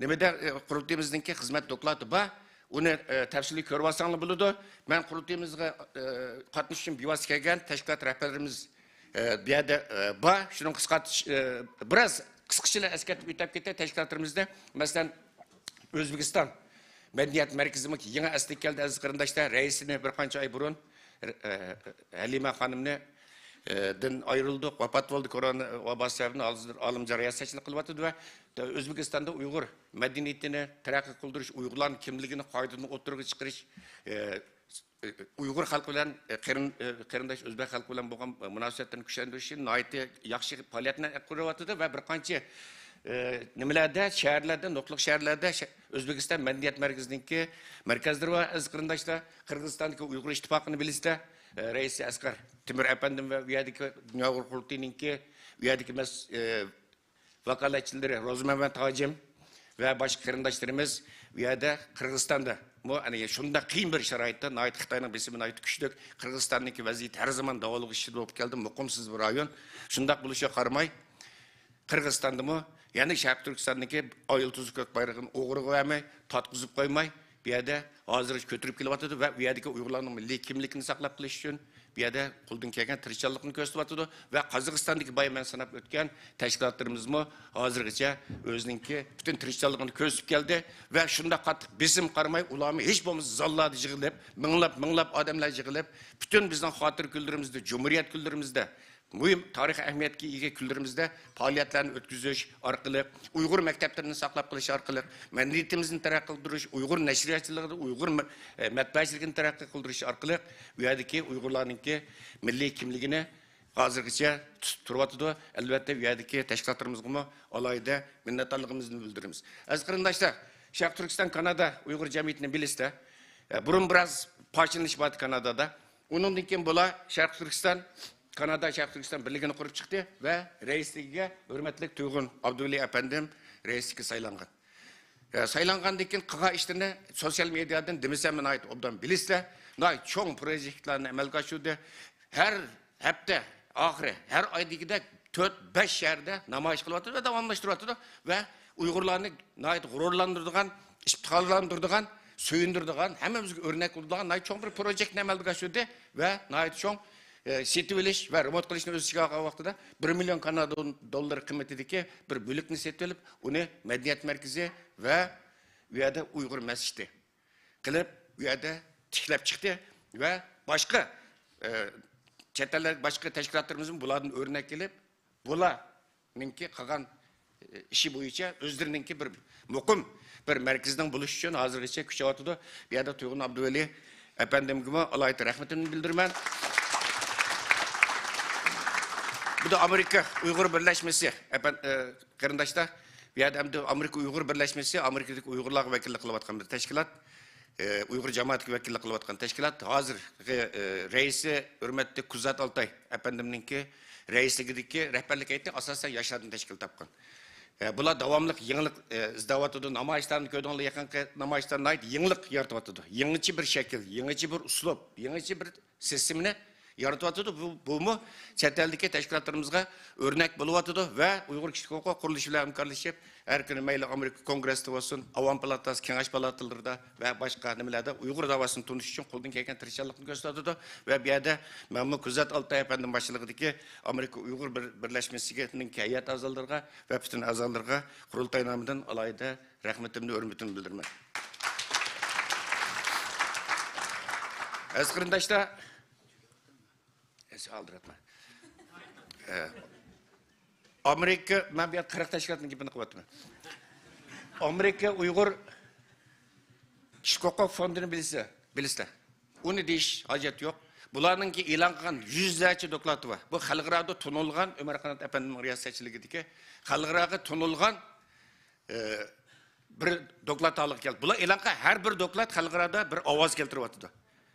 نېمىدە، ئە، قۇرۇلتىيىمىزنىڭكى خىزمەت دوكلاتى بار. ئۇنى، ئە، تەپسىلىي كۆرۈۋالساڭلار بولىدۇ. مەن قۇرۇلتىيىمىزغا، ئە، قاتنىشىش ئۈچۈن بىۋاسىتە كەلگەن تەشكىلات رەھبەرلىرىمىز ئە، بۇ يەردە، ئە، بار. شۇنىڭ قىسقارتىش، ئە، بىراز قىسقىچىلا ئەسكەرتىپ ئۆتۈپ كېتەي تەشكىلاتلىرىمىزنى. مەسىلەن، ئۆزبېكىستان مەدەنىيەت مەركىزىمۇ يېڭى ئەسلىگە كەلدى، ئەزىز قېرىنداشلار. رەئىسىنى بىر قانچە ئاي بۇرۇن، ئە، ھەلىمە خانىمنى، ئە، دىن ئايرىلدۇق، ۋاپات بولدى. كورونا ۋاباسى سەۋەبىدىن ھازىر ئالىمجان رىياسەتچىلىك قىلىۋاتىدۇ ۋە ئۆزبېكىستاندا ئۇيغۇر مەدەنىيىتىنى تەرەققىي قىلدۇرۇش، ئۇيغۇرلارنىڭ كىملىكىنى قايتىدىن ئوتتۇرىغا چىقىرىش، ئە، ئۇيغۇر خەلقى بىلەن، ئە، قېرىن-، ئە، قېرىنداش ئۆزبەك خەلقى بىلەن بولغان مۇناسىۋەتلەرنى كۈچلەندۈرۈش ئۈچۈن ناھايىتى ياخشى پائالىيەتلەرنى ئېلىپ بېرىۋاتىدۇ ۋە بىر قانچە، ئە، نېمىلەردە، شەھەرلەردە، نۇقتىلىق شەھەرلەردە شە-، ئۆزبېكىستان مەدەنىيەت مەركىزىنىڭكى مەركەزلىرى بار، ئەزىز قېرىنداشلار. قىرغىزىستاندىكى ئۇيغۇر ئىتتىپاقىنى بىلىسىلەر، ئە، رەئىسى ئەسقەر تېمۇر ئەپەندىم ۋە ئۇ يەردىكى دۇنيا ئۇيغۇر قۇرۇلتىيىنىڭكى ئۇ يەردىكى مەس-، ئە، ۋاكالەتچىلىرى روزىمەمەت ھاجىم ۋە باشقا قېرىنداشلىرىمىز ئۇ يەردە قىرغىزىستاندا، بۇ، ئەنە، شۇنداق قىيىن بىر شارائىتتا ناھايىتى خىتاينىڭ بېسىمى ناھايىتى كۈچلۈك، قىرغىزىستاننىڭكى ۋەزىيىتى ھەر زامان داۋالغۇش ئىچىدە بولۇپ كەلدى، مۇقىمسىز بىر رايون. شۇنداق بولۇشىغا قارىماي، قىرغىزىستاندىمۇ، يەنى شەرقىي تۈركىستاندىكى ئاي يۇلتۇزى كۆك بايرىقىنى ئوغرىغا بەرمەي، تارتقۇزۇپ قويماي، بۇ يەردە ھازىرغىچە كۆتۈرۈپ كېلىۋاتىدۇ ۋە ئۇ يەردىكى ئۇيغۇرلارنىڭ مىللىي كىملىكىنى ساقلاپ قېلىش ئۈچۈن بۇ يەردە قولدىن كەلگەن تىرىشچانلىقنى كۆرسىتىۋاتىدۇ ۋە قازاقىستاندىكى بايا مەن ساناپ ئۆتكەن تەشكىلاتلىرىمىزمۇ ھازىرغىچە ئۆزىنىڭكى پۈتۈن تىرىشچانلىقىنى كۆرسىتىپ كەلدى ۋە شۇنداق قاتتىق بېسىم قارىماي، ئۇلارمۇ ھېچ بولمىسا زاللاردا يىغىلىپ، مىڭلاپ، مىڭلاپ ئادەملەر يىغىلىپ، پۈتۈن بىزنىڭ خاتىرە كۈنلىرىمىزدە، جۇمھۇرىيەت كۈنلىرىمىزدە، مۇھىم تارىخىي ئەھمىيەتكە ئىگە كۈنلىرىمىزدە پائالىيەتلەرنى ئۆتكۈزۈش ئارقىلىق، ئۇيغۇر مەكتەپلىرىنى ساقلاپ قېلىش ئارقىلىق، مەدەنىيىتىمىزنى تەرەققىي قىلدۇرۇش، ئۇيغۇر نەشرىياتچىلىقىدا، ئۇيغۇر مە-، ئە، مەتبەئەچىلىكىنى تەرەققىي قىلدۇرۇش ئارقىلىق، ئۇ يەردىكى ئۇيغۇرلارنىڭكى مىللىي كىملىكىنى ھازىرغىچە تۇتۇپ تۇرۇۋاتىدۇ. ئەلۋەتتە، ئۇ يەردىكى تەشكىلاتلىرىمىزغىمۇ ئالاھىدە مىننەتدارلىقىمىزنى بىلدۈرىمىز. ئەزىز قېرىنداشلار، شەرقىي تۈركىستان كانادا ئۇيغۇر جەمئىيىتىنى بىلىسىلەر. ئە، بۇرۇن بىراز پارچىلىنىش بار ئىدى كانادادا. ئۇنىڭدىن كېيىن بۇلار شەرقىي تۈركىستان، كانادا شەرقىي تۈركىستان بىرلىكىنى قۇرۇپ چىقتى ۋە رەئىسلىكىگە ھۆرمەتلىك تۇيغۇن ئابدۇۋەلى ئەپەندىم رەئىسلىككە سايلانغان. ئە، سايلانغاندىن كېيىن قىلغان ئىشلىرىنى سوتسىيال مېدىيادىن دېمىسەم ناھايىتى ئوبدان بىلىسىلەر. ناھايىتى چوڭ پروژېكتلارنى ئەمەلگە ئاشۇردى. ھەر ھەپتە ئاخىرى، ھەر ئاي دېگۈدەك تۆت، بەش شەھەردە نامايىش قىلىۋاتىدۇ ۋە داۋاملاشتۇرۇۋاتىدۇ ۋە ئۇيغۇرلارنى ناھايىتى غۇرۇرلاندۇرىدىغان، ئىپتىخارلاندۇرىدىغان، سۆيۈندۈرىدىغان، ھەممىمىزگە ئۆرنەك بولىدىغان ناھايىتى چوڭ بىر پروژېكتنى ئەمەلگە ئاشۇردى ۋە ناھايىتى چوڭ، ئە، سېتىۋېلىش ۋە رېمونت قىلىشنى ئۆز ئىچىگە ئالغان ۋاقتىدا بىر مىليون كانادا دوللىرى قىممىتىدىكى بىر مۈلۈكنى سېتىۋېلىپ، ئۇنى مەدەنىيەت مەركىزى ۋە ئۇ يەردە ئۇيغۇر مەسچىتى قىلىپ، ئۇ يەردە تىكلەپ چىقتى ۋە باشقا، ئە، چەت ئەللەر، باشقا تەشكىلاتلىرىمىزمۇ بۇلاردىن ئۆرنەك ئېلىپ، بۇلارنىڭكى قىلغان، ئە، ئىشى بويىچە ئۆزلىرىنىڭكى بىر مۇقىم بىر مەركىزىنىڭ بولۇشى ئۈچۈن ھازىرغىچە كۈچەۋاتىدۇ. بۇ يەردە تۇيغۇن ئابدۇۋەلى ئەپەندىمگىمۇ ئالاھىدە رەھمىتىمنى بىلدۈرىمەن. بۇ دا ئامېرىكا ئۇيغۇر بىرلەشمىسى، ئەپەن-، ئە، قېرىنداشلار، بۇ يەردە ئەمدى ئامېرىكا ئۇيغۇر بىرلەشمىسى، ئامېرىكىدىكى ئۇيغۇرلارغا ۋەكىللىك قىلىۋاتقان بىر تەشكىلات، ئە، ئۇيغۇر جامائىتىگە ۋەكىللىك قىلىۋاتقان تەشكىلات. ھازىرقى، ئە، رەئىسى ھۆرمەتلىك كۇزات ئالتاي ئەپەندىمنىڭكى رەئىسلىكىدىكى رەھبەرلىك ھەيئىتى ئاساسەن ياشلاردىن تەشكىل تاپقان. ئە، بۇلار داۋاملىق يېڭىلىق، ئە، ئىزدەۋاتىدۇ. نامايىشلارنى كۆردۈڭلار، يېقىنقى نامايىشلار ناھايىتى يېڭىلىق يارىتىۋاتىدۇ. يېڭىچە بىر شەكىل، يېڭىچە بىر ئۇسلۇب، يېڭىچە بىر سىستېمىنى يارىتىۋاتىدۇ. بۇ، بۇمۇ چەت ئەلدىكى تەشكىلاتلىرىمىزغا ئۆرنەك بولۇۋاتىدۇ ۋە ئۇيغۇر كىشىلىك ھوقۇق قۇرۇلۇشى بىلەن ھەمكارلىشىپ، ھەر كۈنى مەيلى ئامېرىكا كونگرېسسىدا بولسۇن، ئاۋام پالاتاسى، كېڭەش پالاتىلىرىدا ۋە باشقا نېمىلەردە ئۇيغۇر داۋاسىنى تونۇش ئۈچۈن قولدىن كەلگەن تىرىشچانلىقنى كۆرسىتىۋاتىدۇ. ۋە بۇ يەردە مەنمۇ كۇزات ئالتاي ئەپەندىم باشچىلىقىدىكى ئامېرىكا ئۇيغۇر بىر-، بىرلەشمىسىنىڭ ھەيئەت ئەزالىرىغا ۋە پۈتۈن ئەزالىرىغا قۇرۇلتاي نامىدىن ئالاھىدە رەھمىتىمنى، ھۆرمىتىمنى بىلدۈرىمەن. ئەزىز قېرىنداشلار، ئەسلى ئالدىراتما. ئە، ئامېرىكا، مەن بۇ يەردە قىرىق تەشكىلاتنىڭ گېپىنى قىلىۋاتىمەن. ئامېرىكا ئۇيغۇر كىشىلىك ھوقۇق فوندىنى بىلىسىلەر، بىلىسىلەر. ئۇنى دېيىش ھاجەت يوق. بۇلارنىڭكى ئېلان قىلغان يۈزلەرچە دوكلاتى بار. بۇ خەلقئارادا تونۇلغان، ئۆمەر قانات ئەپەندىمنىڭ رىياسەتچىلىكىدىكى خەلقئاراغا تونۇلغان، ئە، بىر دوكلات ھالىغا كەلدى. بۇلار ئېلان قىلغان ھەر بىر دوكلات خەلقئارادا بىر ئاۋاز كەلتۈرۈۋاتىدۇ.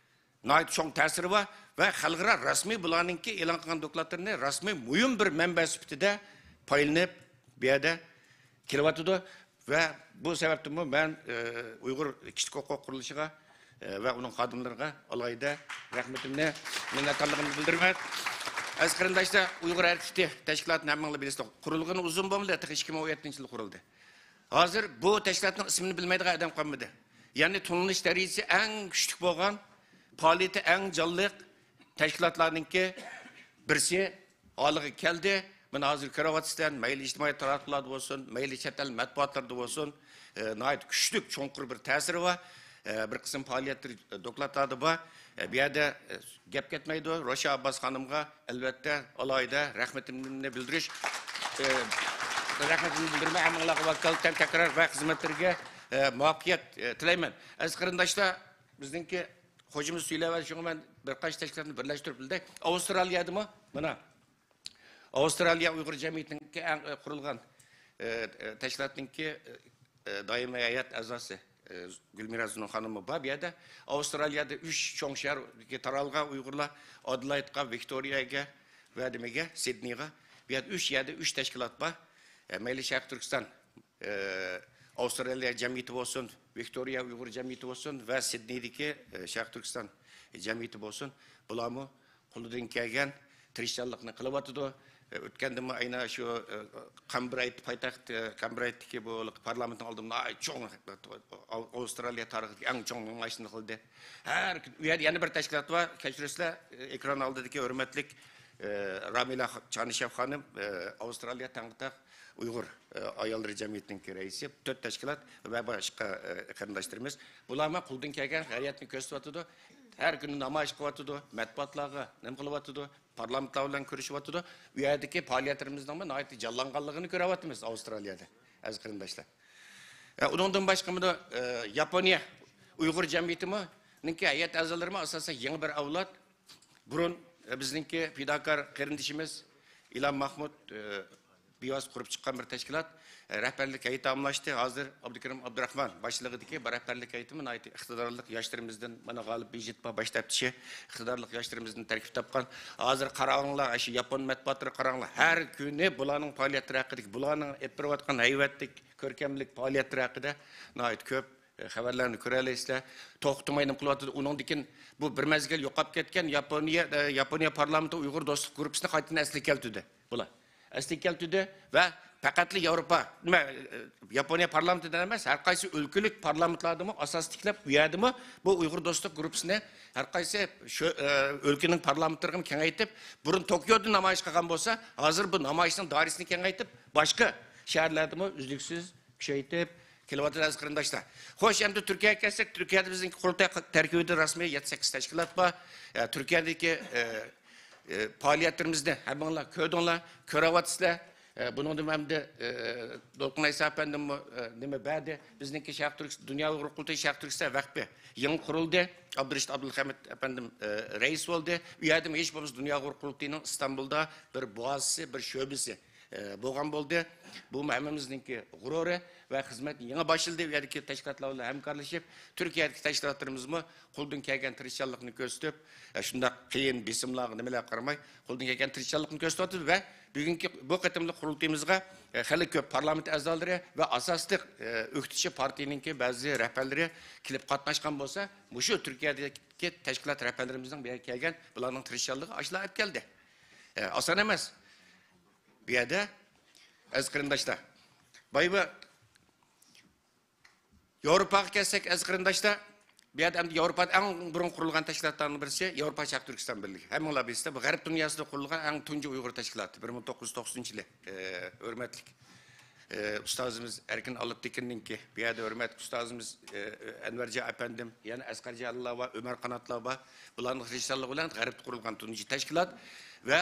ناھايىتى چوڭ تەسىرى بار ۋە خەلقئارا رەسمىي بۇلارنىڭكى ئېلان قىلغان دوكلاتلىرىنى رەسمىي مۇھىم بىر مەنبە سۈپىتىدە پايدىلىنىپ، بۇ يەردە كېلىۋاتىدۇ. ۋە بۇ سەۋەبتىنمۇ مەن، ئە، ئۇيغۇر كىشىلىك ھوقۇق قۇرۇلۇشىغا، ئە، ۋە ئۇنىڭ خادىملىرىغا ئالاھىدە رەھمىتىمنى، مىننەتدارلىقىمنى بىلدۈرىمەن. ئەزىز قېرىنداشلار، ئۇيغۇر ھەرىكىتى تەشكىلاتىنى ھەممىڭلار بىلىسىلەر. قۇرۇلغىنى ئۇزۇن بولمىدى، تېخى ئىككى مىڭ ئون يەتتىنچى يىلى قۇرۇلدى. ھازىر بۇ تەشكىلاتنىڭ ئىسمىنى بىلمەيدىغان ئادەم قالمىدى. يەنى تونۇلۇش دەرىجىسى ئەڭ كۈچلۈك بولغان، پائالىيىتى ئەڭ جانلىق تەشكىلاتلارنىڭكى بىرسى ھالىغا كەلدى. مانا ھازىر كۆرۈۋاتىسىلەر، مەيلى ئىجتىمائىي تاراتقۇلاردا بولسۇن، مەيلى چەت ئەل مەتبۇئاتلىرىدا بولسۇن، ئە، ناھايىتى كۈچلۈك، چوڭقۇر بىر تەسىرى بار. ئە، بىر قىسىم پائالىيەتلىرى، ئە، دوكلاتلاردا بار. ئە، بۇ يەردە، ئە، گەپ كەتمەيدۇ. روشا ئابباس خانىمغا ئەلۋەتتە ئالاھىدە رەھمىتىمنى بىلدۈرۈش، ئە، رەھمىتىمنى بىلدۈرمەي، ھەممىڭلارغا ۋاكالىتەن تەكرار ۋە خىزمەتلىرىگە، ئە، مۇۋەپپەقىيەت، ئە، تىلەيمەن. ئەزىز قېرىنداشلار، بىزنىڭكى خوجىمىز سۈيلەۋەن، شۇڭا مەن بىر قانچە تەشكىلاتنى بىرلەشتۈرۈپ بىلدى. ئاۋسترالىيەدىمۇ مانا ئاۋسترالىيە ئۇيغۇر جەمئىيىتىنىڭكى ئەڭ، ئە، قۇرۇلغان، ئە، ئە، تەشكىلاتنىڭكى، ئە، ئە، دائىمىي ھەيئەت ئەزاسى، ئە، گۈلمىرا زۇنۇن خانىممۇ بار بۇ يەردە. ئاۋسترالىيەدە ئۈچ چوڭ شەھەرگە تارالغان ئۇيغۇرلار، ئادېلايدقا، ۋىكتورىيەگە ۋە نېمىگە، سىدنېيغا. بۇ يەردە ئۈچ يەردە ئۈچ تەشكىلات بار. ئە، مەيلى شەرقىي تۈركىستان، ئە، ئاۋسترالىيە جەمئىيىتى بولسۇن، ۋىكتورىيە ئۇيغۇر جەمئىيىتى بولسۇن ۋە سىدنېيدىكى، ئە، شەرقىي تۈركىستان جەمئىيىتى بولسۇن، بۇلارمۇ قولىدىن كەلگەن تىرىشچانلىقنى قىلىۋاتىدۇ. ئە، ئۆتكەندىمۇ ئەينە شۇ، ئە، كامبېررا پايتەخت، ئە، كامبېررا بولۇپ پارلامېنتنىڭ ئالدىدا ناھايىتى چوڭ، ئاۋسترالىيە تارىخىدىكى ئەڭ چوڭ نامايىشنى قىلدى. ھەر كۈن، ئۇ يەردە يەنە بىر تەشكىلات بار، كەچۈرۈسىلەر، ئېكران ئالدىدىكى ھۆرمەتلىك، ئە، رامىلە چانىشېۋ خانىم، ئە، ئاۋسترالىيە تەڭگىتاق ئۇيغۇر، ئە، ئاياللىرى جەمئىيىتىنىڭكى رەئىسى، تۆت تەشكىلات ۋە باشقا، ئە، قېرىنداشلىرىمىز. بۇلارمۇ قولدىن كەلگەن خەيرىيەتنى كۆرسىتىۋاتىدۇ. ھەر كۈنى نامايىش قىلىۋاتىدۇ، مەتبۇئاتلارغا نېمە قىلىۋاتىدۇ، پارلامېنتلار بىلەن كۆرۈشۈۋاتىدۇ. ئۇ يەردىكى پائالىيەتلىرىمىزنىڭمۇ ناھايىتى جانلانغانلىقىنى كۆرۈۋاتىمىز ئاۋسترالىيەدە، ئەزىز قېرىنداشلار. ئە، ئۇنىڭدىن باشقىمۇ، ئە، ياپونىيە ئۇيغۇر جەمئىيىتىمۇ، نىڭكى ھەيئەت ئەزالىرىمۇ ئاساسەن يېڭى بىر ئەۋلاد. بۇرۇن، ئە، بىزنىڭكى پىداكار قېرىندىشىمىز ئىلھام ماخمۇت، ئە، بىۋاسىتە قۇرۇپ چىققان بىر تەشكىلات، ئە، رەھبەرلىك ھەيئىتى ئالماشتى. ھازىر ئابدۇكېرىم ئابدۇراخمان باشچىلىقىدىكى بۇ رەھبەرلىك ھەيئىتىمۇ ناھايىتى ئىقتىدارلىق ياشلىرىمىزدىن، مانا غالىپ بىجىت بار باش تەپتىشى، ئىقتىدارلىق ياشلىرىمىزدىن تەركىب تاپقان. ھازىر قاراڭلار، ئاشۇ ياپون مەتبۇئاتلىرىغا قاراڭلار، ھەر كۈنى بۇلارنىڭ پائالىيەتلىرى ھەققىدىكى، بۇلارنىڭ ئېلىپ بېرىۋاتقان ھەيۋەتلىك، كۆركەملىك پائالىيەتلىرى ھەققىدە ناھايىتى كۆپ ئە، خەۋەرلەرنى كۆرەلەيسىلەر. توختىماي نېمە قىلىۋاتىدۇ. ئۇنىڭدىن كېيىن بۇ بىر مەزگىل يوقاپ كەتكەن ياپونىيە، ئە، ياپونىيە پارلامېنتى ئۇيغۇر دوستلۇق گۇرۇپپىسىنى قايتىدىن ئەسلىگە كەلتۈردى. بۇلار ئەسلىگە كەلتۈردى ۋە پەقەتلا ياۋروپا، نېمە، ئە، ياپونىيە پارلامېنتىدا ئەمەس، ھەر قايسى ئۆلكىلىك پارلامېنتلاردىمۇ ئاساس تىكلەپ، ئۇ يەردىمۇ بۇ ئۇيغۇر دوستلۇق گۇرۇپپىسىنى ھەر قايسى شۇ، ئە، ئۆلكىنىڭ پارلامېنتلىرىغىمۇ كېڭەيتىپ، بۇرۇن توكيودا نامايىش قىلغان بولسا، ھازىر بۇ نامايىشنىڭ دائىرىسىنى كېڭەيتىپ، باشقا شەھەرلەردىمۇ ئۈزلۈكسىز كۈچەيتىپ كېلىۋاتىدۇ، ئەزىز قېرىنداشلار. خوش، ئەمدى تۈركىيەگە كەلسەك، تۈركىيەدە بىزنىڭ قۇرۇلتاي تەركىبىدە رەسمىي يەتتە سەككىز تەشكىلات بار. ئە، تۈركىيەدىكى، ئە، ئە، پائالىيەتلىرىمىزنى ھەممىڭلار كۆردۈڭلار، كۆرۈۋاتىسىلەر. ئە، بۇنىڭدىن ئەمدى، ئە، دولقۇن ئەيسا ئەپەندىممۇ، ئە، نېمە بەردى؟ بىزنىڭكى شەرقىي تۈركىس-، دۇنيا ئۇيغۇر قۇرۇلتىيى شەرقىي تۈركىستان ۋەقپى يېڭى قۇرۇلدى. ئابدۇرېشىت ئابدۇلخەمىت ئەپەندىم، ئە، رەئىس بولدى. ئۇ يەردىمۇ ھېچ بولمىسا دۇنيا ئۇيغۇر قۇرۇلتىيىنىڭ ئىستانبۇلدا بىر بازىسى، بىر شۆبىسى، ئە، بولغان بولدى. بۇمۇ ھەممىمىزنىڭكى غۇرۇرى ۋە خىزمەت يېڭى باشلىدى. ئۇ يەردىكى تەشكىلاتلار بىلەن ھەمكارلىشىپ، تۈركىيەدىكى تەشكىلاتلىرىمىزمۇ قولدىن كەلگەن تىرىشچانلىقنى كۆرسىتىپ، ئە، شۇنداق قىيىن بېسىملارغا، نېمىلەرگە قارىماي، قولدىن كەلگەن تىرىشچانلىقنى كۆرسىتىۋاتىدۇ ۋە بۈگۈنكى بۇ قېتىملىق قۇرۇلتىيىمىزغا، ئە، خېلى كۆپ پارلامېنت ئەزالىرى ۋە ئاساسلىق، ئە، ئۆكتىچى پارتىيىنىڭكى بەزى رەھبەرلىرى كېلىپ قاتناشقان بولسا، مۇشۇ تۈركىيەدىكى تەشكىلات رەھبەرلىرىمىزنىڭ بۇ يەرگە كەلگەن، بۇلارنىڭ تىرىشچانلىقى ئاشۇلار ئەپ كەلدى. ئە، ئاسان ئەمەس. بۇ يەردە، ئەزىز قېرىنداشلار، بايا ياۋروپاغا كەلسەك، ئەزىز قېرىنداشلار، بۇ يەردە ئەمدى ياۋروپادا ئەڭ بۇرۇن قۇرۇلغان تەشكىلاتلارنىڭ بىرسى ياۋروپا شەرقىي تۈركىستان بىرلىكى. ھەممىڭلار بىلىسىلەر، بۇ غەرب دۇنياسىدا قۇرۇلغان ئەڭ تۇنجى ئۇيغۇر تەشكىلاتى، بىر مىڭ توققۇز يۈز توقسەنىنچى يىلى، ئى، ھۆرمەتلىك، ئى، ئۇستازىمىز ئەركىن ئالپتېكىننىڭكى، بۇ يەردە ھۆرمەتلىك ئۇستازىمىز، ئى، ئەنۋەرجان ئەپەندىم، يەنە ئەسقەرجانلار بار، ئۆمەر قاناتلار بار. بۇلارنىڭ تىرىشچانلىقى بىلەن غەربتە قۇرۇلغان تۇنجى تەشكىلات ۋە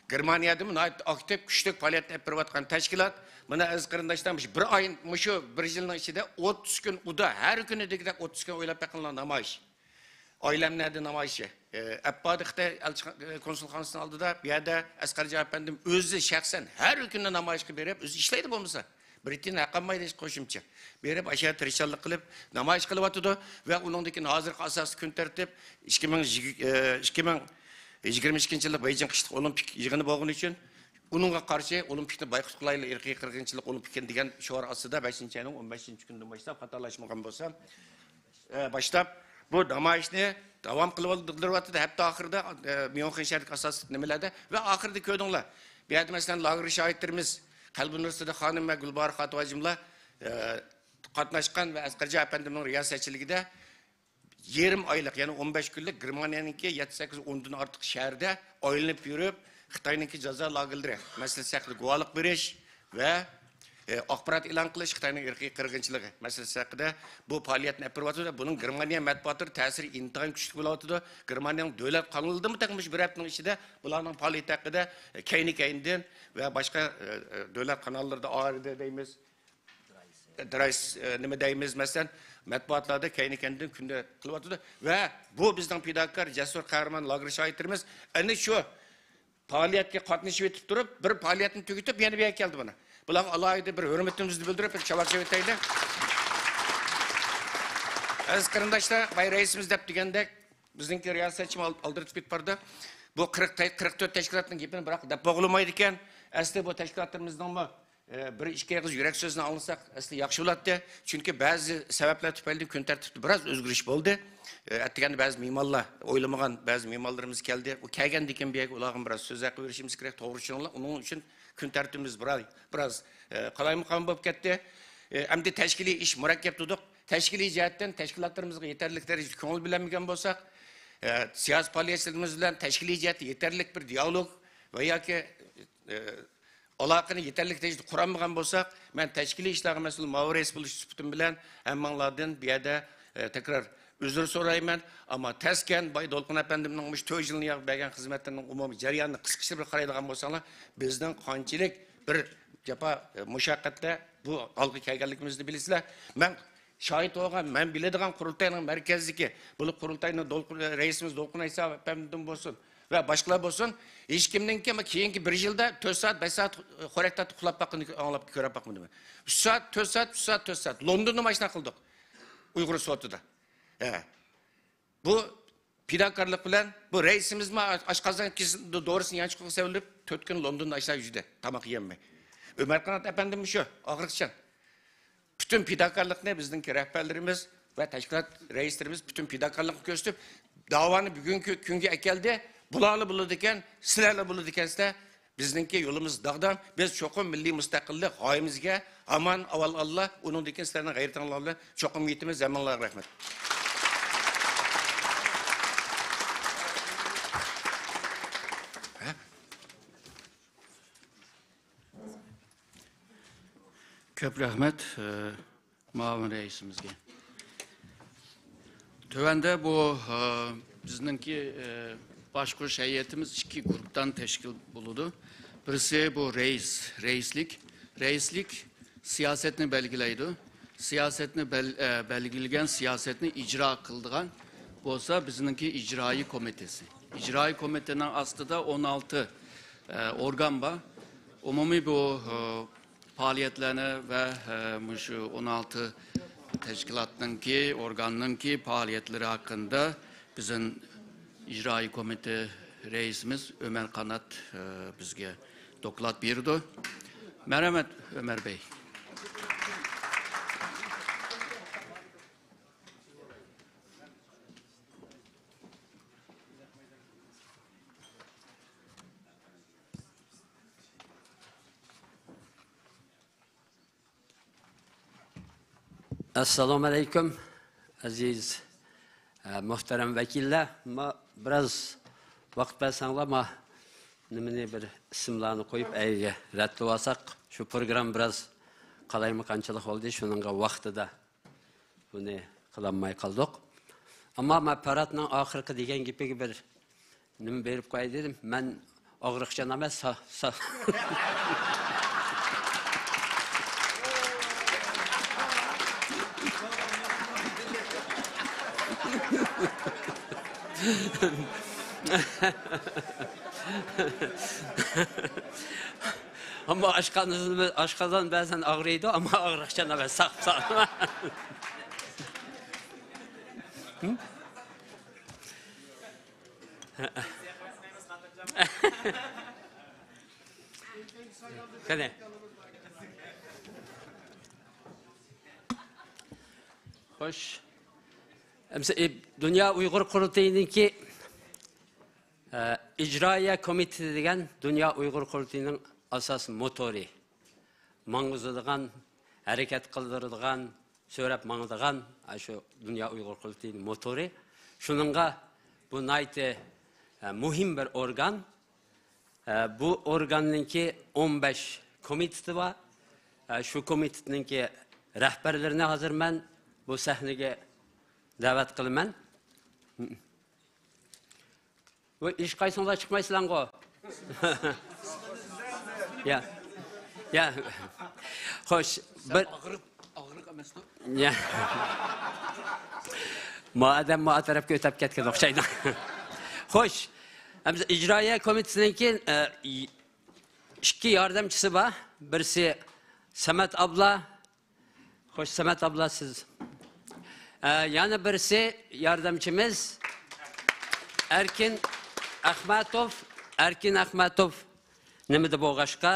گېرمانىيەدىمۇ ناھايىتى ئاكتىپ، كۈچلۈك پائالىيەت ئېلىپ بېرىۋاتقان تەشكىلات. مانا، ئەزىز قېرىنداشلار، مۇشۇ بىر ئاي، مۇشۇ بىر يىلنىڭ ئىچىدە ئوتتۇز كۈن ئۇدا، ھەر كۈنى دېگۈدەك ئوتتۇز كۈن ئويلاپ بېقىڭلار نامايىش. ئايلەملەردە نامايىشى. ئە، ئەپپادا خىتاي ئەلچىخا-، ئە، كونسۇلخانىسىنىڭ ئالدىدا، بۇ يەردە ئەسقەرجان ئەپەندىم ئۆزى شەخسەن ھەر كۈنى نامايىشقا بېرىپ، ئۆزى ئىشلەيدۇ بولمىسا. بىر تىيىن ھەق ئالمايدۇ ھېچ قوشۇمچە. بېرىپ، ئاشۇ يەردە تىرىشچانلىق قىلىپ، نامايىش قىلىۋاتىدۇ ۋە ئۇنىڭدىن كېيىن ھازىرقى ئاساسىي كۈن تەرتىپ ئىككى مىڭ، ئە، ئىككى مىڭ يىگىرمە ئىككىنچى يىللىق بېيجىڭ قىشلىق ئولىمپىك يىغىنى بولغىنى ئۈچۈن، ئۇنىڭغا قارشى ئولىمپىكنى بايقۇت قىلايلى، ئىرقىي قىرغىنچىلىق ئولىمپىكى دېگەن شوئار ئاستىدا بەشىنچى ئاينىڭ ئون بەشىنچى كۈنىدىن باشلاپ، خاتالاشمىغان بولسام، ئە، باشلاپ بۇ نامايىشنى داۋام قىلىۋاتىدۇ. ھەپتە ئاخىرىدا، ئە، ميۇنخېن شەھىرىدىكى ئاساسلىق نېمىلەردە ۋە ئاخىرىدا كۆردۈڭلار. بۇ يەردە، مەسىلەن، لاگېر شاھىتلىرىمىز قەلبىنۇر سىدىق خانىم ۋە گۈلباھار خاتىۋاجىملار، ئە، قاتناشقان ۋە ئەسقەرجان ئەپەندىمنىڭ رىياسەتچىلىكىدە يېرىم ئايلىق، يەنى ئون بەش كۈنلۈك گېرمانىيەنىڭكى يەتتە، سەككىز، ئوندىن ئارتۇق شەھەردە ئايلىنىپ يۈرۈپ، خىتاينىڭكى جازا لاگېرلىرى مەسىلىسى ھەققىدە گۇۋاھلىق بېرىش ۋە، ئە، ئاخبارات ئېلان قىلىش، خىتاينىڭ ئىرقىي قىرغىنچىلىقى مەسىلىسى ھەققىدە بۇ پائالىيەتنى ئېلىپ بېرىۋاتىدۇ. بۇنىڭ گېرمانىيە مەتبۇئاتلىرى تەسىرى ئىنتايىن كۈچلۈك بولۇۋاتىدۇ. گېرمانىيەنىڭ دۆلەت قانىلىدىمۇ تېخى مۇشۇ بىر ھەپتىنىڭ ئىچىدە بۇلارنىڭ پائالىيىتى ھەققىدە، ئە، كەينى-كەينىدىن ۋە باشقا، ئە، ئە، دۆلەت قاناللىرىدا، ئارىدا دەيمىز، درايس، ئە، نېمە دەيمىز، مەسىلەن، مەتبۇئاتلاردا كەينى-كەينىدىن كۈندە قىلىۋاتىدۇ. ۋە بۇ بىزنىڭ پىداكار، جەسۇر قەھرىمان لاگېر شاھىتلىرىمىز ئەنە شۇ پائالىيەتكە قاتنىشىپ ئېتىپ تۇرۇپ، بىر پائالىيەتنى تۈگىتىپ، يەنە بۇ يەرگە كەلدى مانا. بۇلارغا ئالاھىدە بىر ھۆرمىتىمىزنى بىلدۈرۈپ، بىر چاۋاك چېۋىتەيلى. ئەزىز قېرىنداشلار، باي رەئىسىمىز دەپ دېگەندەك، بىزنىڭكى رىياسەتچىمۇ ئال-، ئالدىرىتىپ كېتىپ بارىدۇ. بۇ قىرىق تە-، قىرىق تۆت تەشكىلاتنىڭ گېپىنى بىراق دەپ بولغىلىمايدىكەن. ئەسلى بۇ تەشكىلاتلىرىمىزنىڭمۇ، ئە، بىر ئىككى ئېغىز يۈرەك سۆزىنى ئاڭلىساق ئەسلى ياخشى بولاتتى. چۈنكى بەزى سەۋەبلەر تۈپەيلىدىن كۈن تەرتىپتە بىراز ئۆزگىرىش بولدى. ئە، ئەتىگەندە بەزى مېھمانلار، ئويلىمىغان بەزى مېھمانلىرىمىز كەلدى. ئۇ كەلگەندىن كېيىن بۇ يەرگە ئۇلارغىمۇ بىراز سۆز ھەققى بېرىشىمىز كېرەك. توغرا چۈشىنىڭلار. ئۇنىڭ ئۈچۈن كۈن تەرتىپىمىز بىراز، بىراز، ئە، قالايمىقان بولۇپ كەتتى. ئە، ئەمدى تەشكىلىي ئىش مۇرەككەپ دېدۇق. تەشكىلىي جەھەتتىن تەشكىلاتلىرىمىزغا يېتەرلىك دەرىجىدە كۆڭۈل بۆلەلمىگەن بولساق، ئە، سىياسىي پائالىيەتچىلىرىمىز بىلەن تەشكىلىي جەھەتتە يېتەرلىك بىر دىئالوگ ۋە ياكى، ئە، ئالاقىنى يېتەرلىك دەرىجىدە قۇرالمىغان بولساق، مەن تەشكىلىي ئىشلارغا مەسئۇل مۇئاۋىن رەئىس بولۇش سۈپىتىم بىلەن ھەممىڭلاردىن بۇ يەردە، ئە، تەكرار ئۆزۈر سورايمەن. ئەمما تەسكەن باي دولقۇن ئەپەندىمنىڭ مۇشۇ تۆت يىلنى ياغ بەرگەن خىزمەتلىرىنىڭ ئومۇمىي جەريانىنى قىسقىچە بىر قارايدىغان بولساڭلار، بىزنىڭ قانچىلىك بىر جاپا، ئە، مۇشەققەتتە بۇ ھالغا كەلگەنلىكىمىزنى بىلىسىلەر. مەن شاھىت بولغان، مەن بىلىدىغان قۇرۇلتاينىڭ مەركەزدىكى، بۇ قۇرۇلتاينىڭ دولقۇن، رەئىسىمىز دولقۇن ئەيسا ئەپەندىم بولسۇن ۋە باشقىلار بولسۇن، ھېچكىمنىڭكى كېيىنكى بىر يىلدا تۆت سائەت، بەش سائەت خورەك تارتىپ ئۇخلاپ باققىنىنى ئاڭلاپ كۆرۈپ باقمىدىم. ئۈچ سائەت، تۆت سائەت، ئۈچ سائەت، تۆت سائەت. لوندوندا ماشىنا قىلدۇق. ئۇيغۇر سوتىدا. ھە. بۇ پىداكارلىق بىلەن، بۇ رەئىسىمىزمۇ ئاشقازان كېسىلى دورىسىنى يانچۇقىغا سېلىپ، تۆت كۈن لوندوندا ئاشۇنداق يۈردى، تاماق يېيەلمەي. ئۆمەر قانات ئەپەندىمۇ شۇ، ئاخىرقىچە. پۈتۈن پىداكارلىقنى بىزنىڭكى رەھبەرلىرىمىز ۋە تەشكىلات رەئىسلىرىمىز پۈتۈن پىداكارلىقنى كۆرسىتىپ، داۋانى بۈگۈنكى كۈنگە ئەكەلدى. بۇلارلا بولىدىكەن، سىلەرلا بولىدىكەنسىلەر. بىزنىڭكى يولىمىز داغدام. بىز چوقۇم مىللىي مۇستەقىللىق غايىمىزگە ھامان ئاۋۋال ئاللا، ئۇنىڭدىن كېيىن سىلەرنىڭ غەيرىتىڭلار بىلەن چوقۇم يېتىمىز. ھەممىڭلارغا رەھمەت. كۆپ رەھمەت، ئە، مۇئاۋىن رەئىسىمىزگە. تۆۋەندە بۇ، ئە، بىزنىڭكى، ئە، باشقۇرۇش ھەيئىتىمىز ئىككى گۇرۇپپىدىن تەشكىل بولىدۇ. بىرسى بۇ رەئىس، رەئىسلىك. رەئىسلىك سىياسەتنى بەلگىلەيدۇ. سىياسەتنى بەل-، ئە، بەلگىلىگەن سىياسەتنى ئىجرا قىلىدىغان بولسا بىزنىڭكى ئىجرائىي كومىتېسى. ئىجرائىي كومىتېنىڭ ئاستىدا ئون ئالتە، ئە، ئورگان بار. ئومۇمىي بۇ، ئە، پائالىيەتلەرنى ۋە، ئە، مۇشۇ ئون ئالتە تەشكىلاتنىڭكى، ئورگاننىڭكى پائالىيەتلىرى ھەققىدە بىزنىڭ ئىجرائىي كومىتېت رەئىسىمىز ئۆمەر قانات، ئە، بىزگە دوكلات بېرىدۇ. مەرھەمەت، ئۆمەر بەي. ئەسسالامۇ ئەلەيكۇم، ئەزىز، ئە، مۇھتەرەم ۋەكىللەر. ما، بىراز ۋاقىت بەرسەڭلار، ما، نېمىنى، بىر ئىسىملارنى قويۇپ ئەيگە رەتلىۋالساق، شۇ پروگرامما بىراز قالايمىقانچىلىق بولدى، شۇنىڭغا ۋاقتىدا بۇنى قىلالماي قالدۇق. ئەمما مەن پاراتنىڭ ئاخىرقى دېگەن گېپىگە بىر نېمە بېرىپ قوياي دېدىم. مەن ئاغرىقچان ئەمەس، سا-، سا-، ئەمما ئاشقازان، ئاشقازان بەزەن ئاغرىيدۇ، ئەمما ئاغرىقچان ئەمەس، ساق، ساق. قېنى. خوش. ئەمسە، ئى، دۇنيا ئۇيغۇر قۇرۇلتىيىنىڭكى، ئە، ئىجرائىيە كومىتېتى دېگەن دۇنيا ئۇيغۇر قۇرۇلتىيىنىڭ ئاساسىي موتورى. ماڭغۇزىدىغان، ھەرىكەت قىلدۇرىدىغان، سۆرەپ ماڭىدىغان، ئاشۇ دۇنيا ئۇيغۇر قۇرۇلتىيىنىڭ موتورى. شۇنىڭغا بۇ ناھايىتى، ئە، مۇھىم بىر ئورگان. ئە، بۇ ئورگاننىڭكى ئون بەش كومىتېتى بار. ئە، شۇ كومىتېتنىڭكى رەھبەرلىرىنى ھازىر مەن بۇ سەھنىگە دەۋەت قىلىمەن. ۋاي، ھېچقايسىڭلار چىقمايسىلەرغۇ؟ يا. يا. خوش، بىر ئاغرىق، ئاغرىق ئەمەستۇ؟ يا. مادەم ما تەرەپكە ئۆتۈپ كەتكەن ئوخشايدۇ. خوش، ئەمدى ئىجرائىيە كومىتېتىنىڭكى، ئە، ئىككى ياردەمچىسى بار. بىرسى سەمەت ئابلا، خوش، سەمەت ئابلا، سىز. ئە، يەنە بىرسى ياردەمچىمىز ئەركىن ئەخمەتوف. ئەركىن ئەخمەتوف نېمىدە بولغاچقا،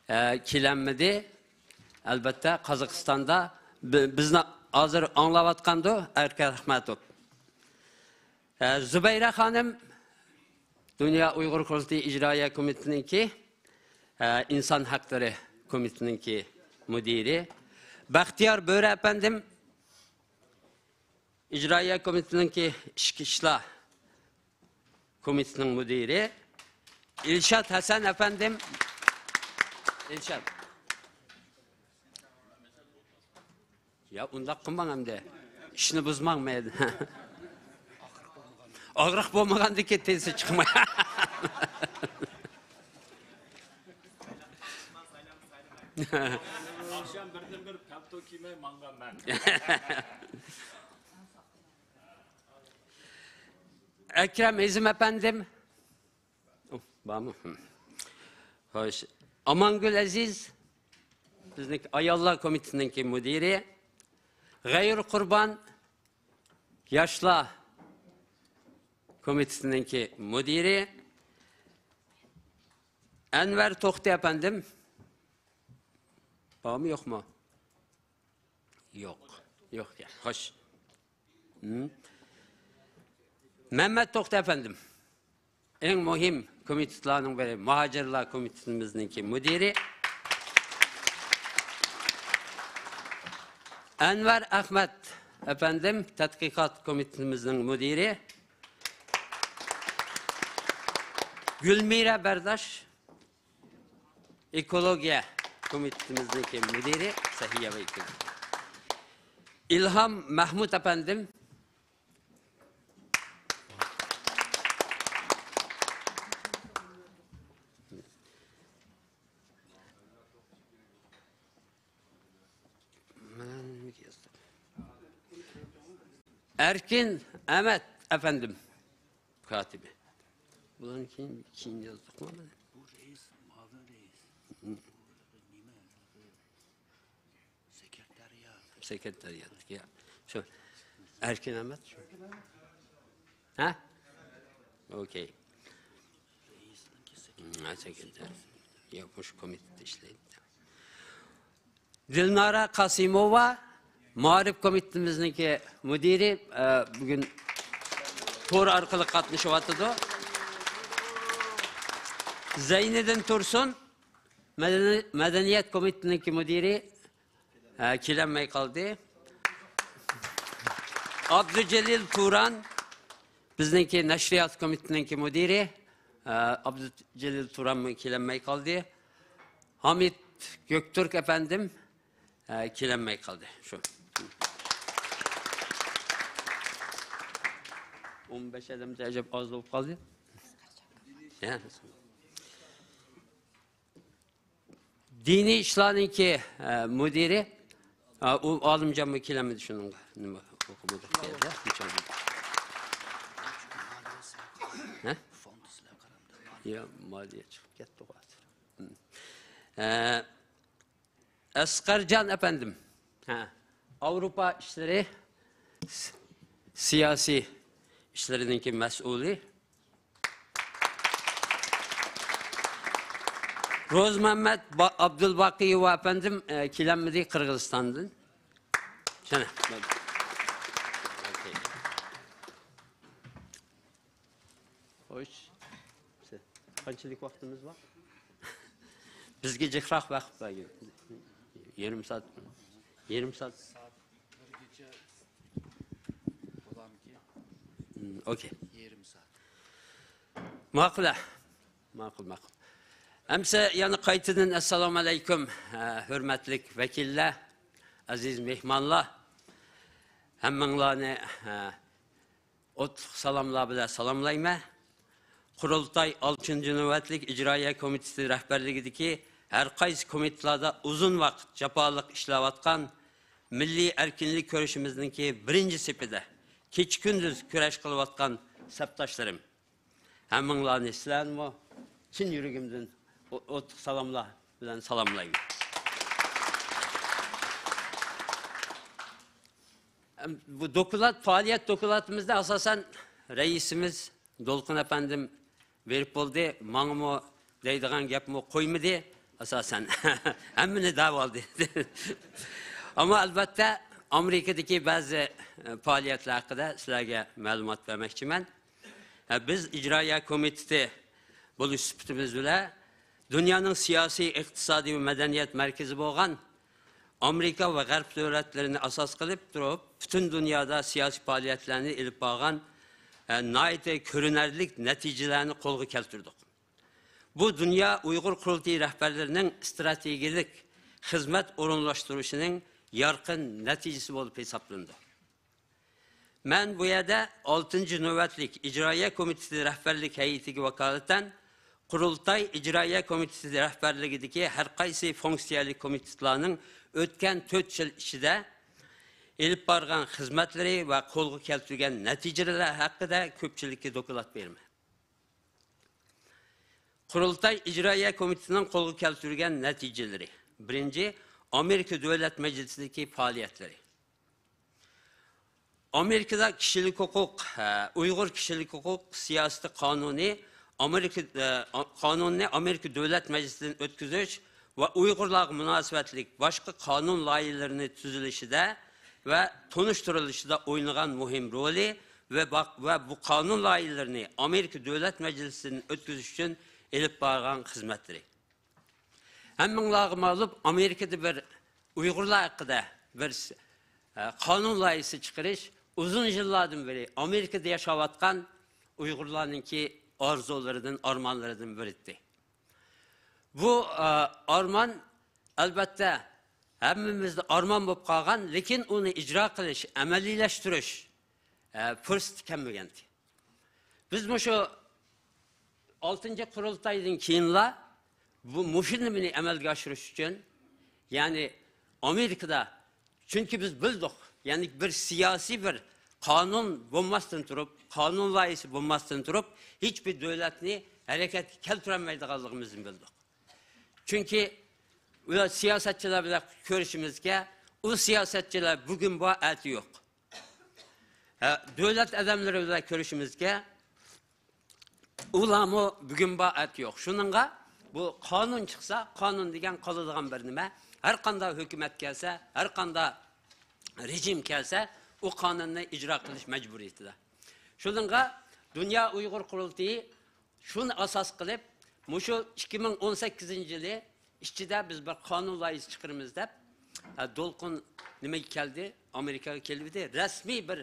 ئە، كېلەلمىدى. ئەلبەتتە، قازاقىستاندا بى-، بىزنى ھازىر ئاڭلاۋاتقاندۇ ئەركىن ئەخمەتوف. ئە، زۇبەيرە خانىم، دۇنيا ئۇيغۇر قۇرۇلتىيى ئىجرائىيە كومىتېتىنىڭكى، ئە، ئىنسان ھەقلىرى كومىتېتىنىڭكى مۇدىرى. بەختىيار بۆرە ئەپەندىم، ئىجرائىيە كومىتېتىنىڭكى ئىچكى ئىشلار كومىتېتىنىڭ مۇدىرى. ئىلشات ھەسەن ئەپەندىم. ئىلشات. يا، ئۇنداق قىلماڭ ئەمدى. ئىشنى بۇزماڭ مەن. ئاغرىق بولمىغاندىكى تېزى چىقماي. ئاخشام بىردىن بىر پەلتو كىيمەي ماڭغان مەن. ئەكرەم ھېزىم ئەپەندىم. ئۇھ، بارمۇ؟ ھىم. خوش. ئامانگۈل ئەزىز، بىزنىڭ ئاياللار كومىتېتىنىڭكى مۇدىرى. غەيۇر قۇربان، ياشلار كومىتېتىنىڭكى مۇدىرى. ئەنۋەر توختى ئەپەندىم. بارمۇ، يوقمۇ؟ يوق. يوق، يا. خوش. ھىم. مەمەت توختى ئەپەندىم. ئەڭ مۇھىم كومىتېتلارنىڭ بىرى، مۇھاجىرلار كومىتېتىمىزنىڭكى مۇدىرى. ئەنۋەر ئەخمەت ئەپەندىم، تەتقىقات كومىتېتىمىزنىڭ مۇدىرى. گۈلمىرە بەرداش، ئېكولوگىيە كومىتېتىمىزنىڭكى مۇدىرى، سەھىيە ۋە ئېكولوگىيە. ئىلھام مەھمۇت ئەپەندىم. ئەركىن ئەمەت ئەپەندىم، كاتىپى. بۇلارنى كېيىن، كېيىن يازدۇقمۇ؟ بۇ رەئىس، مۇئاۋىن رەئىس. سېكرېتارىيات. سېكرېتارىيات، يا. شۇ ئەركىن ئەمەت شۇ. ھە؟ ئوكەي. ھە، سېكرېتار. ياق، مۇشۇ كومىتېتتا ئىشلەيدۇ. دىلنارا قاسىموۋا، مائارىپ كومىتېتىمىزنىڭكى مۇدىرى، ئە، بۈگۈن تور ئارقىلىق قاتنىشىۋاتىدۇ. زەينىدىن تۇرسۇن، مەدەنىي-، مەدەنىيەت كومىتېتىنىڭكى مۇدىرى، ھە، كېلەلمەي قالدى. ئابدۇجېلىل تۇران، بىزنىڭكى نەشرىيات كومىتېتىنىڭكى مۇدىرى، ھە، ئابدۇجېلىل تۇرانمۇ كېلەلمەي قالدى. ھامىت گۆكتۈرك ئەپەندىم، ھە، كېلەلمەي قالدى. شۇ. ئون بەش ئادەم ئەجەب ئاز بولۇپ قالدى. ھە. دىنىي ئىشلارنىڭكى، ئە، مۇدىرى، ئا، ئۇ ئالىمجانمۇ كېلەلمىدى شۇنىڭغا. نېمە، ئوقۇمىدۇق بۇ يەردە. ھە؟ يا، مالىيە چىقىپ كەتتى ھازىر. ھە. ئەسقەرجان ئەپەندىم. ھە. ئاۋروپا ئىشلىرى، س-، سىياسىي ئىشلىرىنىڭكى مەسئۇلى. روزمەممەت با-، ئابدۇلباقىيېۋا ئەپەندىم، ئە، كېلەلمىدى قىرغىزىستاندىن. شۇنى. خوش. قانچىلىك ۋاقتىمىز بار؟ بىزگە جىقراق ۋاقىت بەرگىن. يېرىم سائەت. يېرىم سائەت. ھم، ئوكەي. ماقۇل، ھە. ماقۇل، ماقۇل. ئەمسە يەنە قايتىدىن ئەسسالامۇ ئەلەيكۇم، ھە، ھۆرمەتلىك ۋەكىللەر، ئەزىز مېھمانلار، ھەممىڭلارنى، ھە، ئوتلۇق سالاملار بىلەن سالاملايمەن. قۇرۇلتاي ئالتىنچى نۆۋەتلىك ئىجرائىيە كومىتېتى رەھبەرلىكىدىكى ھەر قايسى كومىتېتلاردا ئۇزۇن ۋاقىت جاپالىق ئىشلەۋاتقان مىللىي ئەركىنلىك كۈرىشىمىزنىڭكى بىرىنچى سېپىدە كېچە-كۈندۈز كۈرەش قىلىۋاتقان سەپداشلىرىم، ھەممىڭلارنى سىلەرنىمۇ چىن يۈرىكىمدىن ئو-، ئوتلۇق سالاملار بىلەن سالاملايمەن. بۇ دوكلات، پائالىيەت دوكلاتىمىزدا ئاساسەن رەئىسىمىز دولقۇن ئەپەندىم بېرىپ بولدى. ماڭىمۇ دەيدىغان گەپمۇ قويمىدى ئاساسەن. ھەممىنى دەۋالدى. ئەمما ئەلۋەتتە ئامېرىكىدىكى بەزى، ئە، پائالىيەتلەر ھەققىدە سىلەرگە مەلۇمات بەرمەكچىمەن. ھە، بىز ئىجرائىيە كومىتېتى بولۇش سۈپىتىمىز بىلەن دۇنيانىڭ سىياسىي، ئىقتىسادىي ۋە مەدەنىيەت مەركىزى بولغان ئامېرىكا ۋە غەرب دۆلەتلىرىنى ئاساس قىلىپ تۇرۇپ، پۈتۈن دۇنيادا سىياسىي پائالىيەتلەرنى ئېلىپ بارغان، ئە، ناھايىتى كۆرۈنەرلىك نەتىجىلەرنى قولغا كەلتۈردۇق. بۇ دۇنيا ئۇيغۇر قۇرۇلتىيى رەھبەرلىرىنىڭ ئىستراتېگىيەلىك خىزمەت ئورۇنلاشتۇرۇشىنىڭ يارقىن نەتىجىسى بولۇپ ھېسابلىنىدۇ. مەن بۇ يەردە ئالتىنچى نۆۋەتلىك ئىجرائىيە كومىتېتى رەھبەرلىك ھەيئىتىگە ۋاكالىتەن قۇرۇلتاي ئىجرائىيە كومىتېتى رەھبەرلىكىدىكى ھەر قايسى فۇنكسىيەلىك كومىتېتلارنىڭ ئۆتكەن تۆت يىل ئىچىدە ئېلىپ بارغان خىزمەتلىرى ۋە قولغا كەلتۈرگەن نەتىجىلىرى ھەققىدە كۆپچىلىككە دوكلات بېرىمەن. قۇرۇلتاي ئىجرائىيە كومىتېتىنىڭ قولغا كەلتۈرگەن نەتىجىلىرى. بىرىنچى، ئامېرىكا دۆلەت مەجلىسىدىكى پائالىيەتلىرى. ئامېرىكىدا كىشىلىك ھوقۇق، ئۇيغۇر كىشىلىك ھوقۇق سىياسىتى قانۇنى ئامېرىكا، قانۇننى ئامېرىكا دۆلەت مەجلىسىدىن ئۆتكۈزۈش ۋە ئۇيغۇرلارغا مۇناسىۋەتلىك باشقا قانۇن لايىھىلىرىنى تۈزۈلۈشىدە ۋە تونۇشتۇرۇلۇشىدا ئوينىغان مۇھىم رولى ۋە باق-، ۋە بۇ قانۇن لايىھىلىرىنى ئامېرىكا دۆلەت مەجلىسىدىن ئۆتكۈزۈش ئۈچۈن ئېلىپ بارغان خىزمەتلىرى. ھەممىڭلارغا مەلۇم، ئامېرىكىدا بىر ئۇيغۇرلار ھەققىدە بىر، ئە، قانۇن لايىھىسى چىقىرىش ئۇزۇن يىللاردىن بېرى ئامېرىكىدا ياشاۋاتقان ئۇيغۇرلارنىڭكى ئارزۇلىرىدىن، ئارمانلىرىدىن بىرى ئىدى. بۇ، ئە، ئارمان، ئەلۋەتتە، ھەممىمىزدە ئارمان بولۇپ قالغان، لېكىن ئۇنى ئىجرا قىلىش، ئەمەلىيلەشتۈرۈش، ئە، پۇرسىتى كەلمىگەنىدى. بىز مۇشۇ ئالتىنچى قۇرۇلتايدىن كېيىنلا بۇ، مۇشۇ نېمىنى ئەمەلگە ئاشۇرۇش ئۈچۈن، يەنى ئامېرىكىدا، چۈنكى بىز بىلدۇق، يەنى بىر سىياسىي بىر قانۇن بولماستىن تۇرۇپ، قانۇن لايىھىسى بولماستىن تۇرۇپ، ھېچبىر دۆلەتنى ھەرىكەتكە كەلتۈرەلمەيدىغانلىقىمىزنى بىلدۇق. چۈنكى ئۇلار سىياسەتچىلەر بىلەن كۆرۈشىمىزگە، ئۇ سىياسەتچىلەر بۈگۈن بار، ئەتە يوق. ھە، دۆلەت ئادەملىرى بىلەن كۆرۈشىمىزگە، ئۇلارمۇ بۈگۈن بار، ئەتە يوق. شۇنىڭغا بۇ قانۇن چىقسا، قانۇن دېگەن قالىدىغان بىر نېمە. ھەر قانداق ھۆكۈمەت كەلسە، ھەر قانداق رېجىم كەلسە، ئۇ قانۇننى ئىجرا قىلىش مەجبۇرىيىتىدە. شۇنىڭغا دۇنيا ئۇيغۇر قۇرۇلتىيى شۇنى ئاساس قىلىپ، مۇشۇ ئىككى مىڭ ئون سەككىزىنچى يىلى ئىچىدە بىز بىر قانۇن لايىھىسى چىقىرىمىز دەپ، ھە، دولقۇن نېمىگە كەلدى؟ ئامېرىكىغا كېلىۋىدى. رەسمىي بىر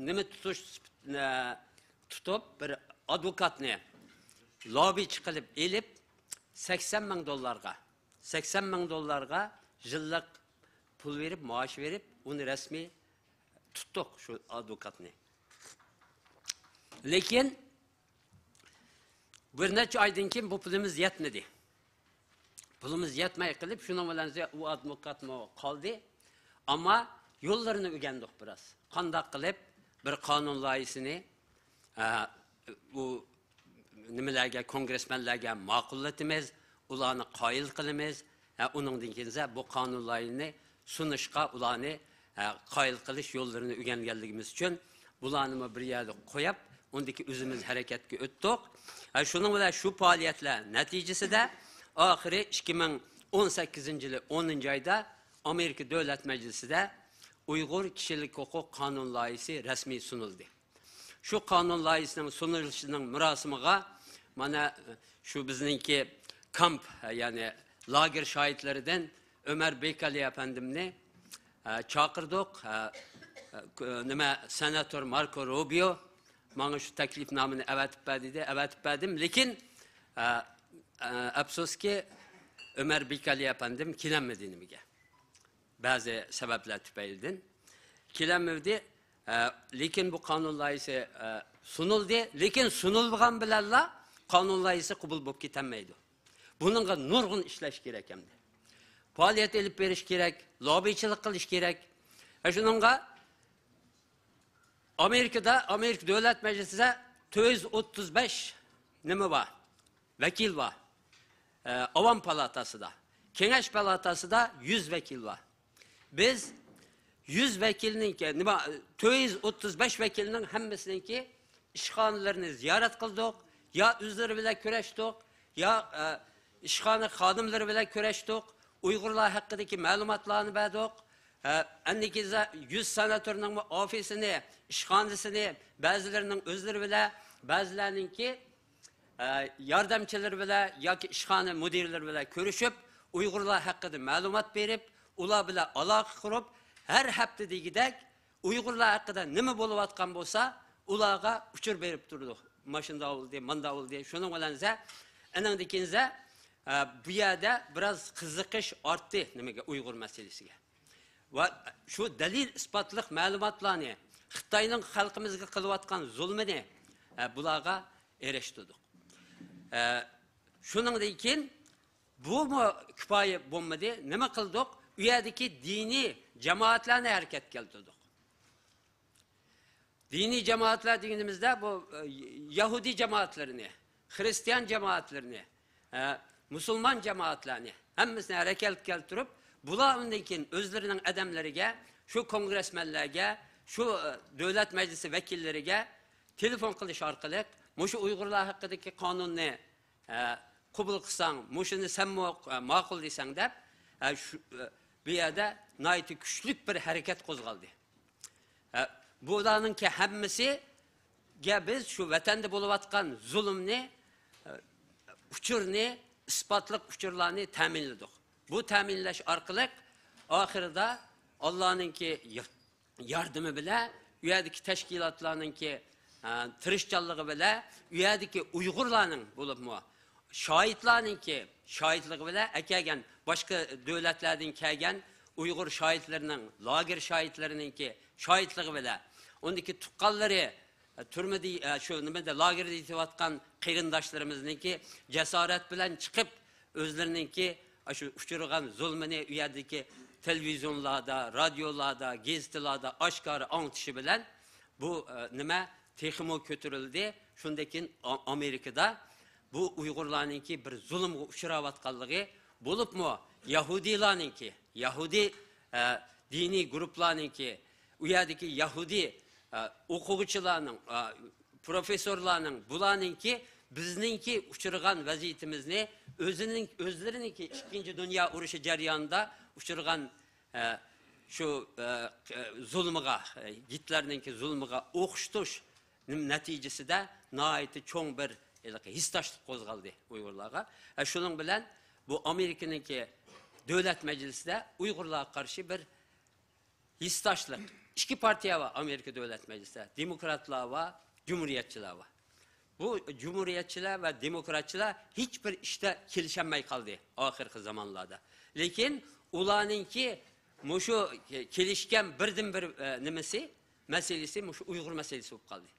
نېمە تۇتۇش، ئە، تۇتۇپ، بىر ئادۋوكاتنى لوببىچى قىلىپ ئېلىپ، سەكسەن مىڭ دوللارغا، سەكسەن مىڭ دوللارغا يىللىق پۇل بېرىپ، مائاش بېرىپ، ئۇنى رەسمىي تۇتتۇق، شۇ ئادۋوكاتنى. لېكىن بىر نەچچە ئايدىن كېيىن بۇ پۇلىمىز يەتمىدى. پۇلىمىز يەتمەي قېلىپ، شۇنىڭ بىلەن ئۇ ئادۋوكاتمۇ قالدى. ئەمما يوللىرىنى ئۆگەندۇق بىراز. قانداق قىلىپ بىر قانۇن لايىھىسىنى، ئە، ئۇ نېمىلەرگە، كونگرېسمېنلەرگە ماقۇللىتىمىز، ئۇلارنى قايىل قىلىمىز. ھە، ئۇنىڭدىن كېيىن بۇ قانۇن لايىھىنى سۇنۇشقا ئۇلارنى، ھە، قايىل قىلىش يوللىرىنى ئۆگەنگەنلىكىمىز ئۈچۈن بۇلارنىمۇ بىر يەردە قويۇپ، ئۇندىكى ئۆزىمىز ھەرىكەتكە ئۆتتۇق. ھە، شۇنىڭ بىلەن شۇ پائالىيەتلەر نەتىجىسىدە ئاخىرى ئىككى مىڭ ئون سەككىزىنچى يىلى ئونىنچى ئايدا ئامېرىكا دۆلەت مەجلىسىدە ئۇيغۇر كىشىلىك ھوقۇق قانۇن لايىھىسى رەسمىي سۇنۇلدى. شۇ قانۇن لايىھىسىنىڭ سۇنۇلۇشىنىڭ مۇراسىمىغا مانا شۇ بىزنىڭكى كامپ، يەنى لاگېر شاھىتلىرىدىن ئۆمەر بېكالى ئەپەندىمنى، ئە، چاقىردۇق. ئە، ئە، نېمە، سېناتور ماركو روبىيو ماڭا شۇ تەكلىپنامىنى ئەۋەتىپ بەر دېدى، ئەۋەتىپ بەردىم. لېكىن، ئە، ئە، ئەپسۇسكى، ئۆمەر بېكالى ئەپەندىم كېلەلمىدى نېمىگە. بەزى سەۋەبلەر تۈپەيلىدىن كېلەلمىدى. ئە، لېكىن بۇ قانۇن لايىھىسى، ئە، سۇنۇلدى. لېكىن سۇنۇلغان بىلەنلا قانۇن لايىھىسى قوبۇل بولۇپ كېتەلمەيدۇ. بۇنىڭغا نۇرغۇن ئىشلەش كېرەك ئەمدى. پائالىيەت ئېلىپ بېرىش كېرەك، لوببىچىلىق قىلىش كېرەك. ھە، شۇنىڭغا ئامېرىكىدا، ئامېرىكا دۆلەت مەجلىسىدە تۆت يۈز ئوتتۇز بەش نېمە بار؟ ۋەكىل بار. ئە، ئاۋام پالاتاسىدا. كېڭەش پالاتاسىدا يۈز ۋەكىل بار. بىز يۈز ۋەكىلنىڭكى، نېمە، تۆت يۈز ئوتتۇز بەش ۋەكىلنىڭ ھەممىسىنىڭكى ئىشخانىلىرىنى زىيارەت قىلدۇق. يا ئۆزلىرى بىلەن كۆرۈشتۇق، يا، ئە، ئىشخانا خادىملىرى بىلەن كۆرۈشتۇق. ئۇيغۇرلار ھەققىدىكى مەلۇماتلارنى بەردۇق. ئە، ئەندىكىنزە يۈز سېناتورنىڭمۇ ئوفىسىنى، ئىشخانىسىنى، بەزىلىرىنىڭ ئۆزلىرى بىلەن، بەزىلەرنىڭكى، ئە، ياردەمچىلىرى بىلەن ياكى ئىشخانا مۇدىرلىرى بىلەن كۆرۈشۈپ، ئۇيغۇرلار ھەققىدە مەلۇمات بېرىپ، ئۇلار بىلەن ئالاقە قۇرۇپ، ھەر ھەپتە دېگۈدەك ئۇيغۇرلار ھەققىدە نېمە بولۇۋاتقان بولسا، ئۇلارغا ئۇچۇر بېرىپ تۇردۇق. ماشۇنداق بولدى، مانداق بولدى. شۇنىڭ بىلەن زە-، ئېنىڭدىكىن زە-، ئە، بۇ يەردە بىراز قىزىقىش ئارتتى نېمىگە، ئۇيغۇر مەسىلىسىگە. ۋە شۇ دەلىل ئىسپاتلىق مەلۇماتلارنى، خىتاينىڭ خەلقىمىزگە قىلىۋاتقان زۇلمىنى، ئە، بۇلارغا ئېرىشتۈردۇق. ئە، شۇنىڭدىن كېيىن بۇمۇ كۇپايە بولمىدى. نېمە قىلدۇق؟ ئۇ يەردىكى دىنىي جامائەتلەرنى ھەرىكەتكە كەلتۈردۇق. دىنىي جامائەتلەر دېگىنىمىزدە بۇ، ئە، يەھۇدىي جامائەتلىرىنى، خىرىستىيان جامائەتلىرىنى، ئە، مۇسۇلمان جامائەتلەرنى ھەممىسىنى ھەرىكەتكە كەلتۈرۈپ، بۇلار ئۇندىن كېيىن ئۆزلىرىنىڭ ئادەملىرىگە، شۇ كونگرېسمېنلەرگە، شۇ، ئە، دۆلەت مەجلىسى ۋەكىللىرىگە تېلېفون قىلىش ئارقىلىق، مۇشۇ ئۇيغۇرلار ھەققىدىكى قانۇننى، ئە، قوبۇل قىلساڭ، مۇشۇنى سەنمۇ، ئە، ماقۇل دېسەڭ دەپ، ئە، شۇ، ئە، بۇ يەردە ناھايىتى كۈچلۈك بىر ھەرىكەت قوزغالدى. ئە، بۇلارنىڭكى ھەممىسىگە بىز شۇ ۋەتەندە بولۇۋاتقان زۇلۇمنى، ئە، ئۇچۇرنى، ئىسپاتلىق ئۇچۇرلارنى تەمىنلىدۇق. بۇ تەمىنلەش ئارقىلىق ئاخىرىدا ئاللانىڭكى ياردىمى بىلەن، ئۇ يەردىكى تەشكىلاتلارنىڭكى، ئە، تىرىشچانلىقى بىلەن، ئۇ يەردىكى ئۇيغۇرلارنىڭ بولۇپمۇ شاھىتلارنىڭكى شاھىتلىقى بىلەن، ئەكەلگەن باشقا دۆلەتلەردىن كەلگەن ئۇيغۇر شاھىتلىرىنىڭ، لاگېر شاھىتلىرىنىڭكى شاھىتلىقى بىلەن، ئۇندىكى تۇغقانلىرى، ئە، تۈرمىدە، ئە، شۇ نېمىدە، لاگېردا يېتىۋاتقان قېرىنداشلىرىمىزنىڭكى جاسارەت بىلەن چىقىپ، ئۆزلىرىنىڭكى ئاشۇ ئۇچرىغان زۇلمىنى ئۇ يەردىكى تېلېۋىزىيونلاردا، رادىيولاردا، گېزىتلاردا ئاشكارا ئاڭلىتىشى بىلەن، بۇ، ئە، نېمە تېخىمۇ كۆتۈرۈلدى. شۇندىن كېيىن ئا-، ئامېرىكىدا بۇ ئۇيغۇرلارنىڭكى بىر زۇلۇمغا ئۇچراۋاتقانلىقى، بولۇپمۇ يەھۇدىيلارنىڭكى، يەھۇدىي، ئە، دىنىي گۇرۇپپىلارنىڭكى، ئۇ يەردىكى يەھۇدىي، ئە، ئوقۇغۇچىلارنىڭ، ئە، پروفېسسورلارنىڭ، بۇلارنىڭكى بىزنىڭكى ئۇچرىغان ۋەزىيىتىمىزنى ئۆزىنىڭ، ئۆزلىرىنىڭكى ئىككىنچى دۇنيا ئۇرۇشى جەريانىدا ئۇچرىغان، ئە، شۇ، ئە، زۇلمىغا، ئە، گىتلەرنىڭكى زۇلمىغا ئوخشىتىش نەتىجىسىدە ناھايىتى چوڭ بىر ھېلىقى ھېسداشلىق قوزغالدى ئۇيغۇرلارغا. ئە، شۇنىڭ بىلەن بۇ ئامېرىكىنىڭكى دۆلەت مەجلىسىدە ئۇيغۇرلارغا قارشى بىر ھېسداشلىق. ئىككى پارتىيە بار ئامېرىكا دۆلەت مەجلىسىدە. دېموكراتلار بار، جۇمھۇرىيەتچىلەر بار. بۇ جۇمھۇرىيەتچىلەر ۋە دېموكراتچىلار ھېچ بىر ئىشتا كېلىشەلمەي قالدى ئاخىرقى زامانلاردا. لېكىن ئۇلارنىڭكى مۇشۇ كېلىشكەن بىردىنبىر، ئە، نېمىسى، مەسىلىسى مۇشۇ ئۇيغۇر مەسىلىسى بولۇپ قالدى.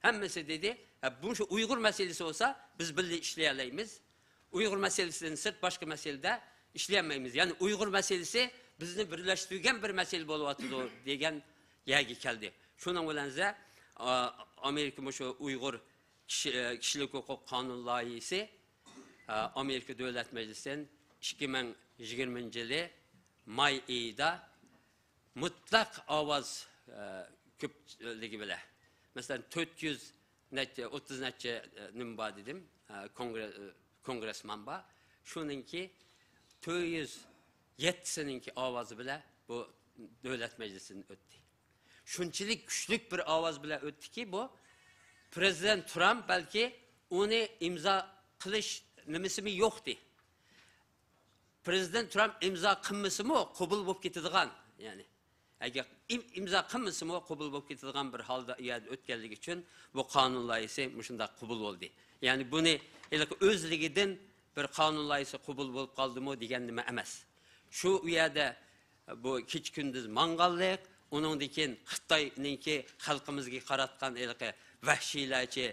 ھەممىسى دېدى، ھە، بۇ شۇ ئۇيغۇر مەسىلىسى بولسا، بىز بىللە ئىشلىيەلەيمىز. ئۇيغۇر مەسىلىسىدىن سىرت باشقا مەسىلىدە ئىشلىيەلمەيمىز. يەنى ئۇيغۇر مەسىلىسى بىزنى بىرلەشتۈرگەن بىر مەسىلە بولۇۋاتىدۇ دېگەن يەرگە كەلدى. شۇنىڭ بىلەن بىزە، ئا، ئامېرىكا مۇشۇ ئۇيغۇر كىشى-، كىشىلىك ھوقۇق قانۇن لايىھىسى، ئا، ئامېرىكا دۆلەت مەجلىسىدىن ئىككى مىڭ يىگىرمىنچى يىلى ماي ئېيىدا مۇتلەق ئاۋاز، ئە، كۆپلۈكى بىلەن. مەسىلەن، تۆت يۈز نەچچە، ئوتتۇز نەچچە، ئە، نېمە بار دېدىم، ئە، كونگرې-، ئە، كونگرېسمان بار. شۇنىڭكى تۆت يۈز يەتتىسىنىڭكى ئاۋازى بىلەن بۇ دۆلەت مەجلىسىدىن ئۆتتى. شۇنچىلىك كۈچلۈك بىر ئاۋاز بىلەن ئۆتتىكى، بۇ پرېزىدېنت ترامپ بەلكى ئۇنى ئىمزا قىلىش نېمىسىمۇ يوقتى. پرېزىدېنت ترامپ ئىمزا قىلمىسىمۇ قوبۇل بولۇپ كېتىدىغان، يەنى، ئەگەر ئىم-، ئىمزا قىلمىسىمۇ قوبۇل بولۇپ كېتىدىغان بىر ھالدا ئۇ يەردە ئۆتكەنلىكى ئۈچۈن بۇ قانۇن لايىھىسى مۇشۇنداق قوبۇل بولدى. يەنى بۇنى ھېلىقى ئۆزلۈكىدىن بىر قانۇن لايىھىسى قوبۇل بولۇپ قالدىمۇ دېگەن نېمە ئەمەس. شۇ ئۇ يەردە بۇ كېچە-كۈندۈز ماڭغانلىق، ئۇنىڭدىن كېيىن خىتاينىڭكى خەلقىمىزگە قاراتقان ھېلىقى ۋەھشىيلەرچە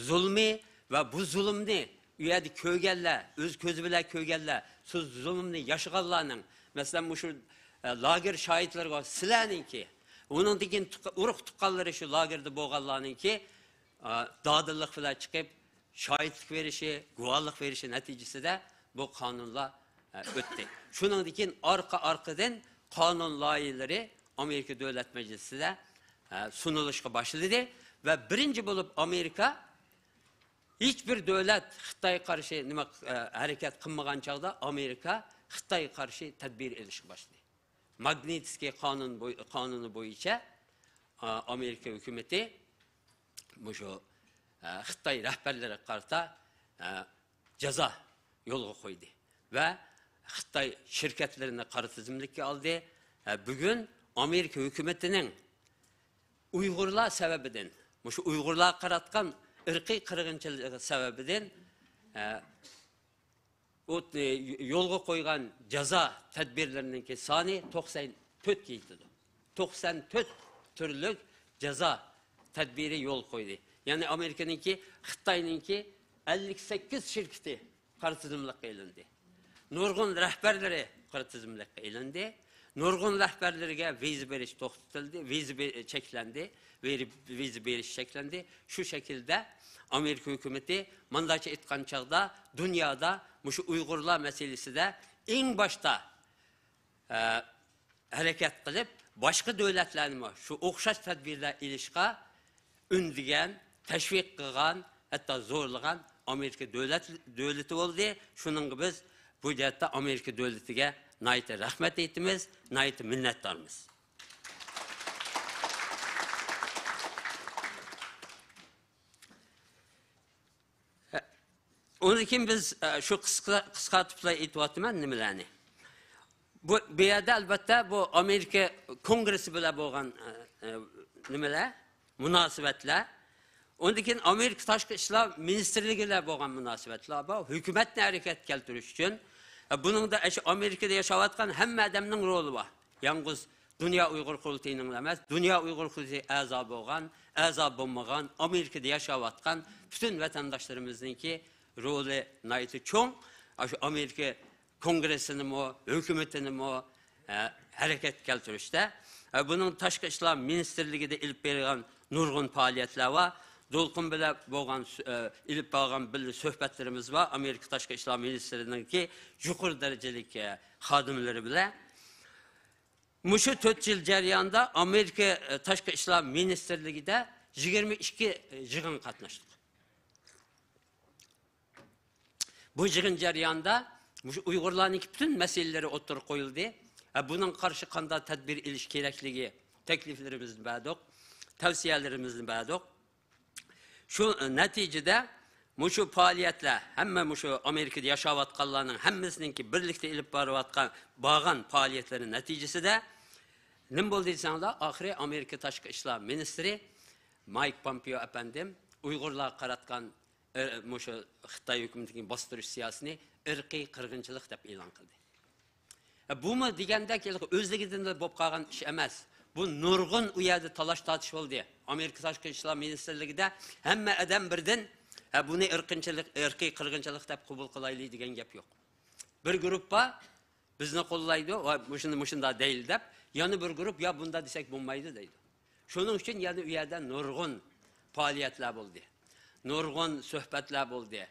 زۇلمى ۋە بۇ زۇلۇمنى ئۇ يەردە كۆرگەنلەر، ئۆز كۆزى بىلەن كۆرگەنلەر، شۇ زۇلۇمنى ياشىغانلارنىڭ، مەسىلەن، مۇشۇ، ئە، لاگېر شاھىتلىرىغا سىلەرنىڭكى، ئۇنىڭدىن كېيىن تۇغ-، ئۇرۇق تۇغقانلىرى شۇ لاگېردا بولغانلارنىڭكى، ئا، دادىللىق بىلەن چىقىپ، شاھىتلىق بېرىشى، گۇۋاھلىق بېرىشى نەتىجىسىدە بۇ قانۇنلار، ئە، ئۆتتى. شۇنىڭدىن كېيىن ئارقا-ئارقىدىن قانۇن لايىھىلىرى ئامېرىكا دۆلەت مەجلىسىدە، ئە، سۇنۇلۇشقا باشلىدى ۋە بىرىنچى بولۇپ ئامېرىكا، ھېچ بىر دۆلەت خىتايغا قارشى نېمە، ئە، ھەرىكەت قىلمىغان چاغدا ئامېرىكا خىتايغا قارشى تەدبىر ئېلىشقا باشلىدى. ماگنىتسكىي قانۇن بوي-، قانۇنى بويىچە، ئا، ئامېرىكا ھۆكۈمىتى مۇشۇ، ئا، خىتاي رەھبەرلىرىگە قارىتا، ئا، جازا يولغا قويدى ۋە خىتاي شىركەتلىرىنى قارا تىزىملىككە ئالدى. ئا، بۈگۈن ئامېرىكا ھۆكۈمىتىنىڭ ئۇيغۇرلار سەۋەبىدىن، مۇشۇ ئۇيغۇرلارغا قاراتقان ئىرقىي قىرغىنچىلىقى سەۋەبىدىن، ئا، ئۇ، ئە، يولغا قويغان جازا تەدبىرلىرىنىڭكى سانى توقسان تۆتكە يېتىدۇ. توقسان تۆت تۈرلۈك جازا تەدبىرى يولغا قويدى. يەنى ئامېرىكىنىڭكى، خىتاينىڭكى ئەللىك سەككىز شىركىتى قارا تىزىملىققا ئېلىندى. نۇرغۇن رەھبەرلىرى قارا تىزىملىققا ئېلىندى. نۇرغۇن رەھبەرلىرىگە ۋىزا بېرىش توختىتىلدى، ۋىزا بې-، چەكلەندى، ۋىرى-، ۋىزا بېرىش چەكلەندى. شۇ شەكىلدە ئامېرىكا ھۆكۈمىتى مۇنداقچە ئېيتقان چاغدا دۇنيادا مۇشۇ ئۇيغۇرلار مەسىلىسىدە ئەڭ باشتا، ئە، ھەرىكەت قىلىپ، باشقا دۆلەتلەرنىمۇ شۇ ئوخشاش تەدبىرلەر ئېلىشقا ئۈندىگەن، تەشۋىق قىلغان، ھەتتا زورلىغان ئامېرىكا دۆلەت، دۆلىتى بولدى. شۇنىڭغا بىز بۇ جەھەتتە ئامېرىكا دۆلىتىگە ناھايىتى رەھمەت ئېيتىمىز، ناھايىتى مىننەتدارمىز. ئۇنىڭدىن كېيىن بىز، ئە، شۇ قىسقا، قىسقارتىپلا ئېيتىۋاتىمەن نېمىلەرنى. بۇ، بۇ يەردە ئەلۋەتتە بۇ ئامېرىكا كونگرېسسى بىلەن بولغان، ئە، ئە، نېمىلەر، مۇناسىۋەتلەر. ئۇندىن كېيىن ئامېرىكا تاشقى ئىشلار مىنىستىرلىكى بىلەن بولغان مۇناسىۋەتلەر بار. ھۆكۈمەتنى ھەرىكەتكە كەلتۈرۈش ئۈچۈن. ئە، بۇنىڭدا ئاشۇ ئامېرىكىدا ياشاۋاتقان ھەممە ئادەمنىڭ رولى بار. يالغۇز دۇنيا ئۇيغۇر قۇرۇلتىيىنىڭلا ئەمەس، دۇنيا ئۇيغۇر قۇرۇلتىيى ئەزا بولغان، ئەزا بولمىغان، ئامېرىكىدا ياشاۋاتقان پۈتۈن ۋەتەنداشلىرىمىزنىڭكى رولى ناھايىتى چوڭ. ئاشۇ ئامېرىكا كونگرېسسىنىمۇ، ھۆكۈمىتىنىمۇ، ئە، ھەرىكەتكە كەلتۈرۈشتە. ئە، بۇنىڭ تاشقى ئىشلار مىنىستىرلىكىدە ئېلىپ بېرىلغان نۇرغۇن پائالىيەتلەر بار. دولقۇن بىلەن بولغان سۆ-، ئە، ئېلىپ بارغان بىللە سۆھبەتلىرىمىز بار. ئامېرىكا تاشقى ئىشلار مىنىستىرلىكىنىڭكى يۇقىرى دەرىجىلىك، ئە، خادىملىرى بىلەن. مۇشۇ تۆت يىل جەريانىدا ئامېرىكا، ئە، تاشقى ئىشلار مىنىستىرلىكىدە يىگىرمە ئىككى يىغىنغا قاتناشتۇق. بۇ يىغىن جەريانىدا مۇشۇ ئۇيغۇرلارنىڭكى پۈتۈن مەسىلىلىرى ئوتتۇرىغا قويۇلدى. ھە، بۇنىڭغا قارشى قانداق تەدبىر ئېلىش كېرەكلىكى تەكلىپلىرىمىزنى بەردۇق، تەۋسىيەلىرىمىزنى بەردۇق. شۇ نەتىجىدە مۇشۇ پائالىيەتلەر، ھەممە مۇشۇ ئامېرىكىدا ياشاۋاتقانلارنىڭ ھەممىسىنىڭكى بىرلىكتە ئېلىپ بارىۋاتقان، بارغان پائالىيەتلىرى نەتىجىسىدە نېمە بولدى دېسەڭلار، ئاخىرى ئامېرىكا تاشقى ئىشلار مىنىستىرى مايك پومپېئو ئەپەندىم ئۇيغۇرلارغا قاراتقان ئىر-، مۇشۇ خىتاي ھۆكۈمىتىنىڭ باستۇرۇش سىياسىتىنى ئىرقىي قىرغىنچىلىق دەپ ئېلان قىلدى. ھە، بۇمۇ دېگەندەك ھېلىقى ئۆزلۈكىدىن بولۇپ قالغان ئىش ئەمەس. بۇ نۇرغۇن ئۇ يەردە تالاش تارتىش بولدى. ئامېرىكا تاشقى ئىشلار مىنىستىرلىكىدە ھەممە ئادەم بىردىن، ھە، بۇنى ئىرقىنچىلىق، ئىرقىي قىرغىنچىلىق دەپ قوبۇل قىلايلى دېگەن گەپ يوق. بىر گۇرۇپپا بىزنى قوللايدۇ ۋە مۇشۇنى مۇشۇنداق دەيلى دەپ، يەنە بىر گۇرۇپ يا بۇنداق دېسەك بولمايدۇ دەيدۇ. شۇنىڭ ئۈچۈن يەنە ئۇ يەردە نۇرغۇن پائالىيەتلەر بولدى. نۇرغۇن سۆھبەتلەر بولدى.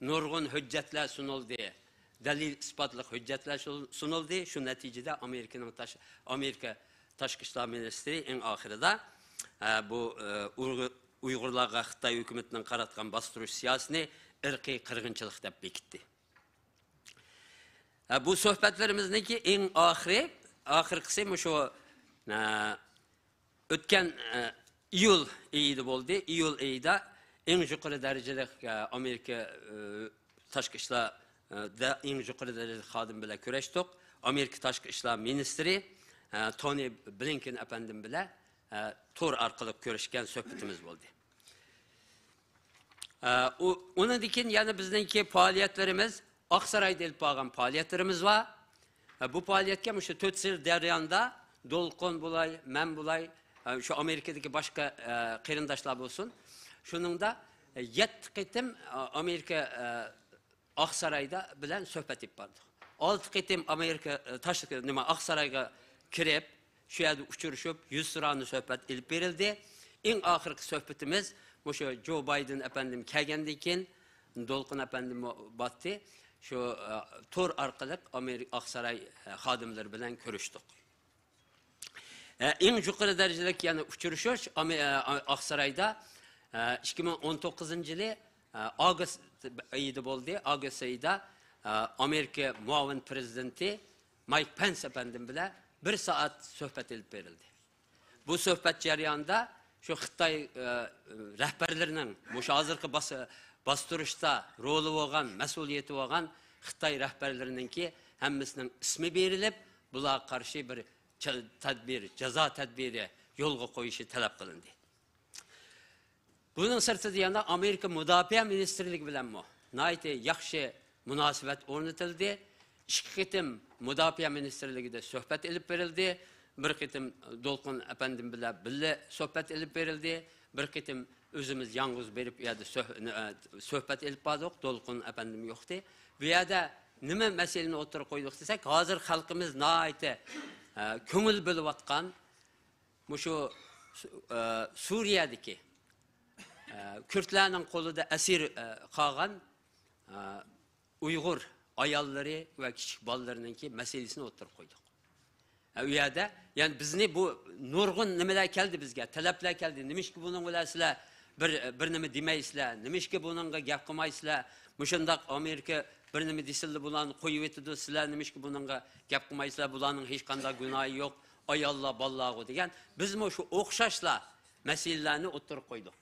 نۇرغۇن ھۆججەتلەر سۇنۇلدى. دەلىل ئىسپاتلىق ھۆججەتلەر سۇ-، سۇنۇلدى. شۇ نەتىجىدە ئامېرىكىنىڭ تاش-، ئامېرىكا تاشقى ئىشلار مىنىستىرى ئەڭ ئاخىرىدا، ئە، بۇ، ئە، ئۇيغۇر-، ئۇيغۇرلارغا خىتاي ھۆكۈمىتىنىڭ قاراتقان باستۇرۇش سىياسىتىنى ئىرقىي قىرغىنچىلىق دەپ بېكىتتى. ئە، بۇ سۆھبەتلىرىمىزنىڭكى ئەڭ ئاخىرى، ئاخىرقىسى مۇشۇ، ئە، ئۆتكەن، ئە، ئىيۇل ئېيىدا بولدى. ئىيۇل ئېيىدا ئەڭ يۇقىرى دەرىجىلىك، ئە، ئامېرىكا، ئە، تاشقى ئىشلار، ئە، دە ئەڭ يۇقىرى دەرىجىلىك خادىم بىلەن كۆرۈشتۇق. ئامېرىكا تاشقى ئىشلار مىنىستىرى، ئە، تونى بلىنكېن ئەپەندىم بىلەن، ئە، تور ئارقىلىق كۆرۈشكەن سۆھبىتىمىز بولدى. ئە، ئۇ، ئۇنىڭدىن كېيىن يەنە بىزنىڭكى پائالىيەتلىرىمىز، ئاقسارايدا ئېلىپ بارغان پائالىيەتلىرىمىز بار. ئە، بۇ پائالىيەتكە مۇشۇ تۆت يىل جەريانىدا دولقۇن بولاي، مەن بولاي، ئە، شۇ ئامېرىكىدىكى باشقا، ئە، قېرىنداشلار بولسۇن. شۇنىڭدا، ئە، يەتتە قېتىم، ئە، ئامېرىكا، ئە، ئاقسارايدا بىلەن سۆھبەت ئېلىپ باردۇق. ئالتە قېتىم ئامېرىكا، ئە، تاش-، نېمە، ئاقسارايغا كىرىپ، شۇ يەردە ئۇچرىشىپ، يۈزتۇرانە سۆھبەت ئېلىپ بېرىلدى. ئەڭ ئاخىرقى سۆھبىتىمىز مۇشۇ جو بايدېن ئەپەندىم كەلگەندىن كېيىن، دولقۇن ئەپەندىممۇ باتتى. شۇ، ئە، تور ئارقىلىق ئامېرىكا ئاقساراي، ئە، خادىملىرى بىلەن كۆرۈشتۇق. ئە، ئەڭ يۇقىرى دەرىجىلىك يەنە ئۇچرىشىش ئامې-، ئە، ئاقسارايدا، ئە، ئىككى مىڭ ئون توققۇزىنچى يىلى، ئە، ئاگۇست ئېيىدا بولدى. ئاگۇست ئېيىدا، ئە، ئامېرىكا مۇئاۋىن پرېزىدېنتى مايك پېنس ئەپەندىم بىلەن بىر سائەت سۆھبەت ئېلىپ بېرىلدى. بۇ سۆھبەت جەريانىدا شۇ خىتاي، ئە، رەھبەرلىرىنىڭ مۇشۇ ھازىرقى باس-، باستۇرۇشتا رولى بولغان، مەسئۇلىيىتى بولغان خىتاي رەھبەرلىرىنىڭكى ھەممىسىنىڭ ئىسمى بېرىلىپ، بۇلارغا قارشى بىر چە-، تەدبىر، جازا تەدبىرى يولغا قويۇشى تەلەپ قىلىندى. بۇنىڭ سىرتىدا يەنە ئامېرىكا مۇداپىئە مىنىستىرلىكى بىلەنمۇ ناھايىتى ياخشى مۇناسىۋەت ئورنىتىلدى. ئىككى قېتىم مۇداپىئە مىنىستىرلىكىدە سۆھبەت ئېلىپ بېرىلدى. بىر قېتىم دولقۇن ئەپەندىم بىلەن بىللە سۆھبەت ئېلىپ بېرىلدى. بىر قېتىم ئۆزىمىز يالغۇز بېرىپ، ئۇ يەردە سۆھ-، ئە، سۆھبەت ئېلىپ باردۇق. دولقۇن ئەپەندىم يوقتى. بۇ يەردە نېمە مەسىلىنى ئوتتۇرىغا قويدۇق دېسەك، ھازىر خەلقىمىز ناھايىتى، ئە، كۆڭۈل بۆلۈۋاتقان مۇشۇ، ئە، سۇرىيەدىكى، ئە، كۈردلەرنىڭ قولىدا ئەسىر، ئە، قالغان، ئە، ئۇيغۇر ئاياللىرى ۋە كىچىك بالىلىرىنىڭكى مەسىلىسىنى ئوتتۇرىغا قويدۇق. ئە، ئۇ يەردە، يەنى بىزنى بۇ نۇرغۇن نېمىلەر كەلدى بىزگە، تەلەپلەر كەلدى. نېمىشقا بۇنىڭ بىلەن سىلەر بىر، بىر نېمە دېمەيسىلەر؟ نېمىشقا بۇنىڭغا گەپ قىلمايسىلەر؟ مۇشۇنداق ئامېرىكا بىر نېمە دېسىلا بۇلارنى قويۇۋېتىدۇ، سىلەر نېمىشقا بۇنىڭغا گەپ قىلمايسىلەر؟ بۇلارنىڭ ھېچقانداق گۇناھى يوق، ئاياللار، بالىلارغۇ دېگەن. بىزمۇ شۇ ئوخشاشلا مەسىلىلەرنى ئوتتۇرىغا قويدۇق.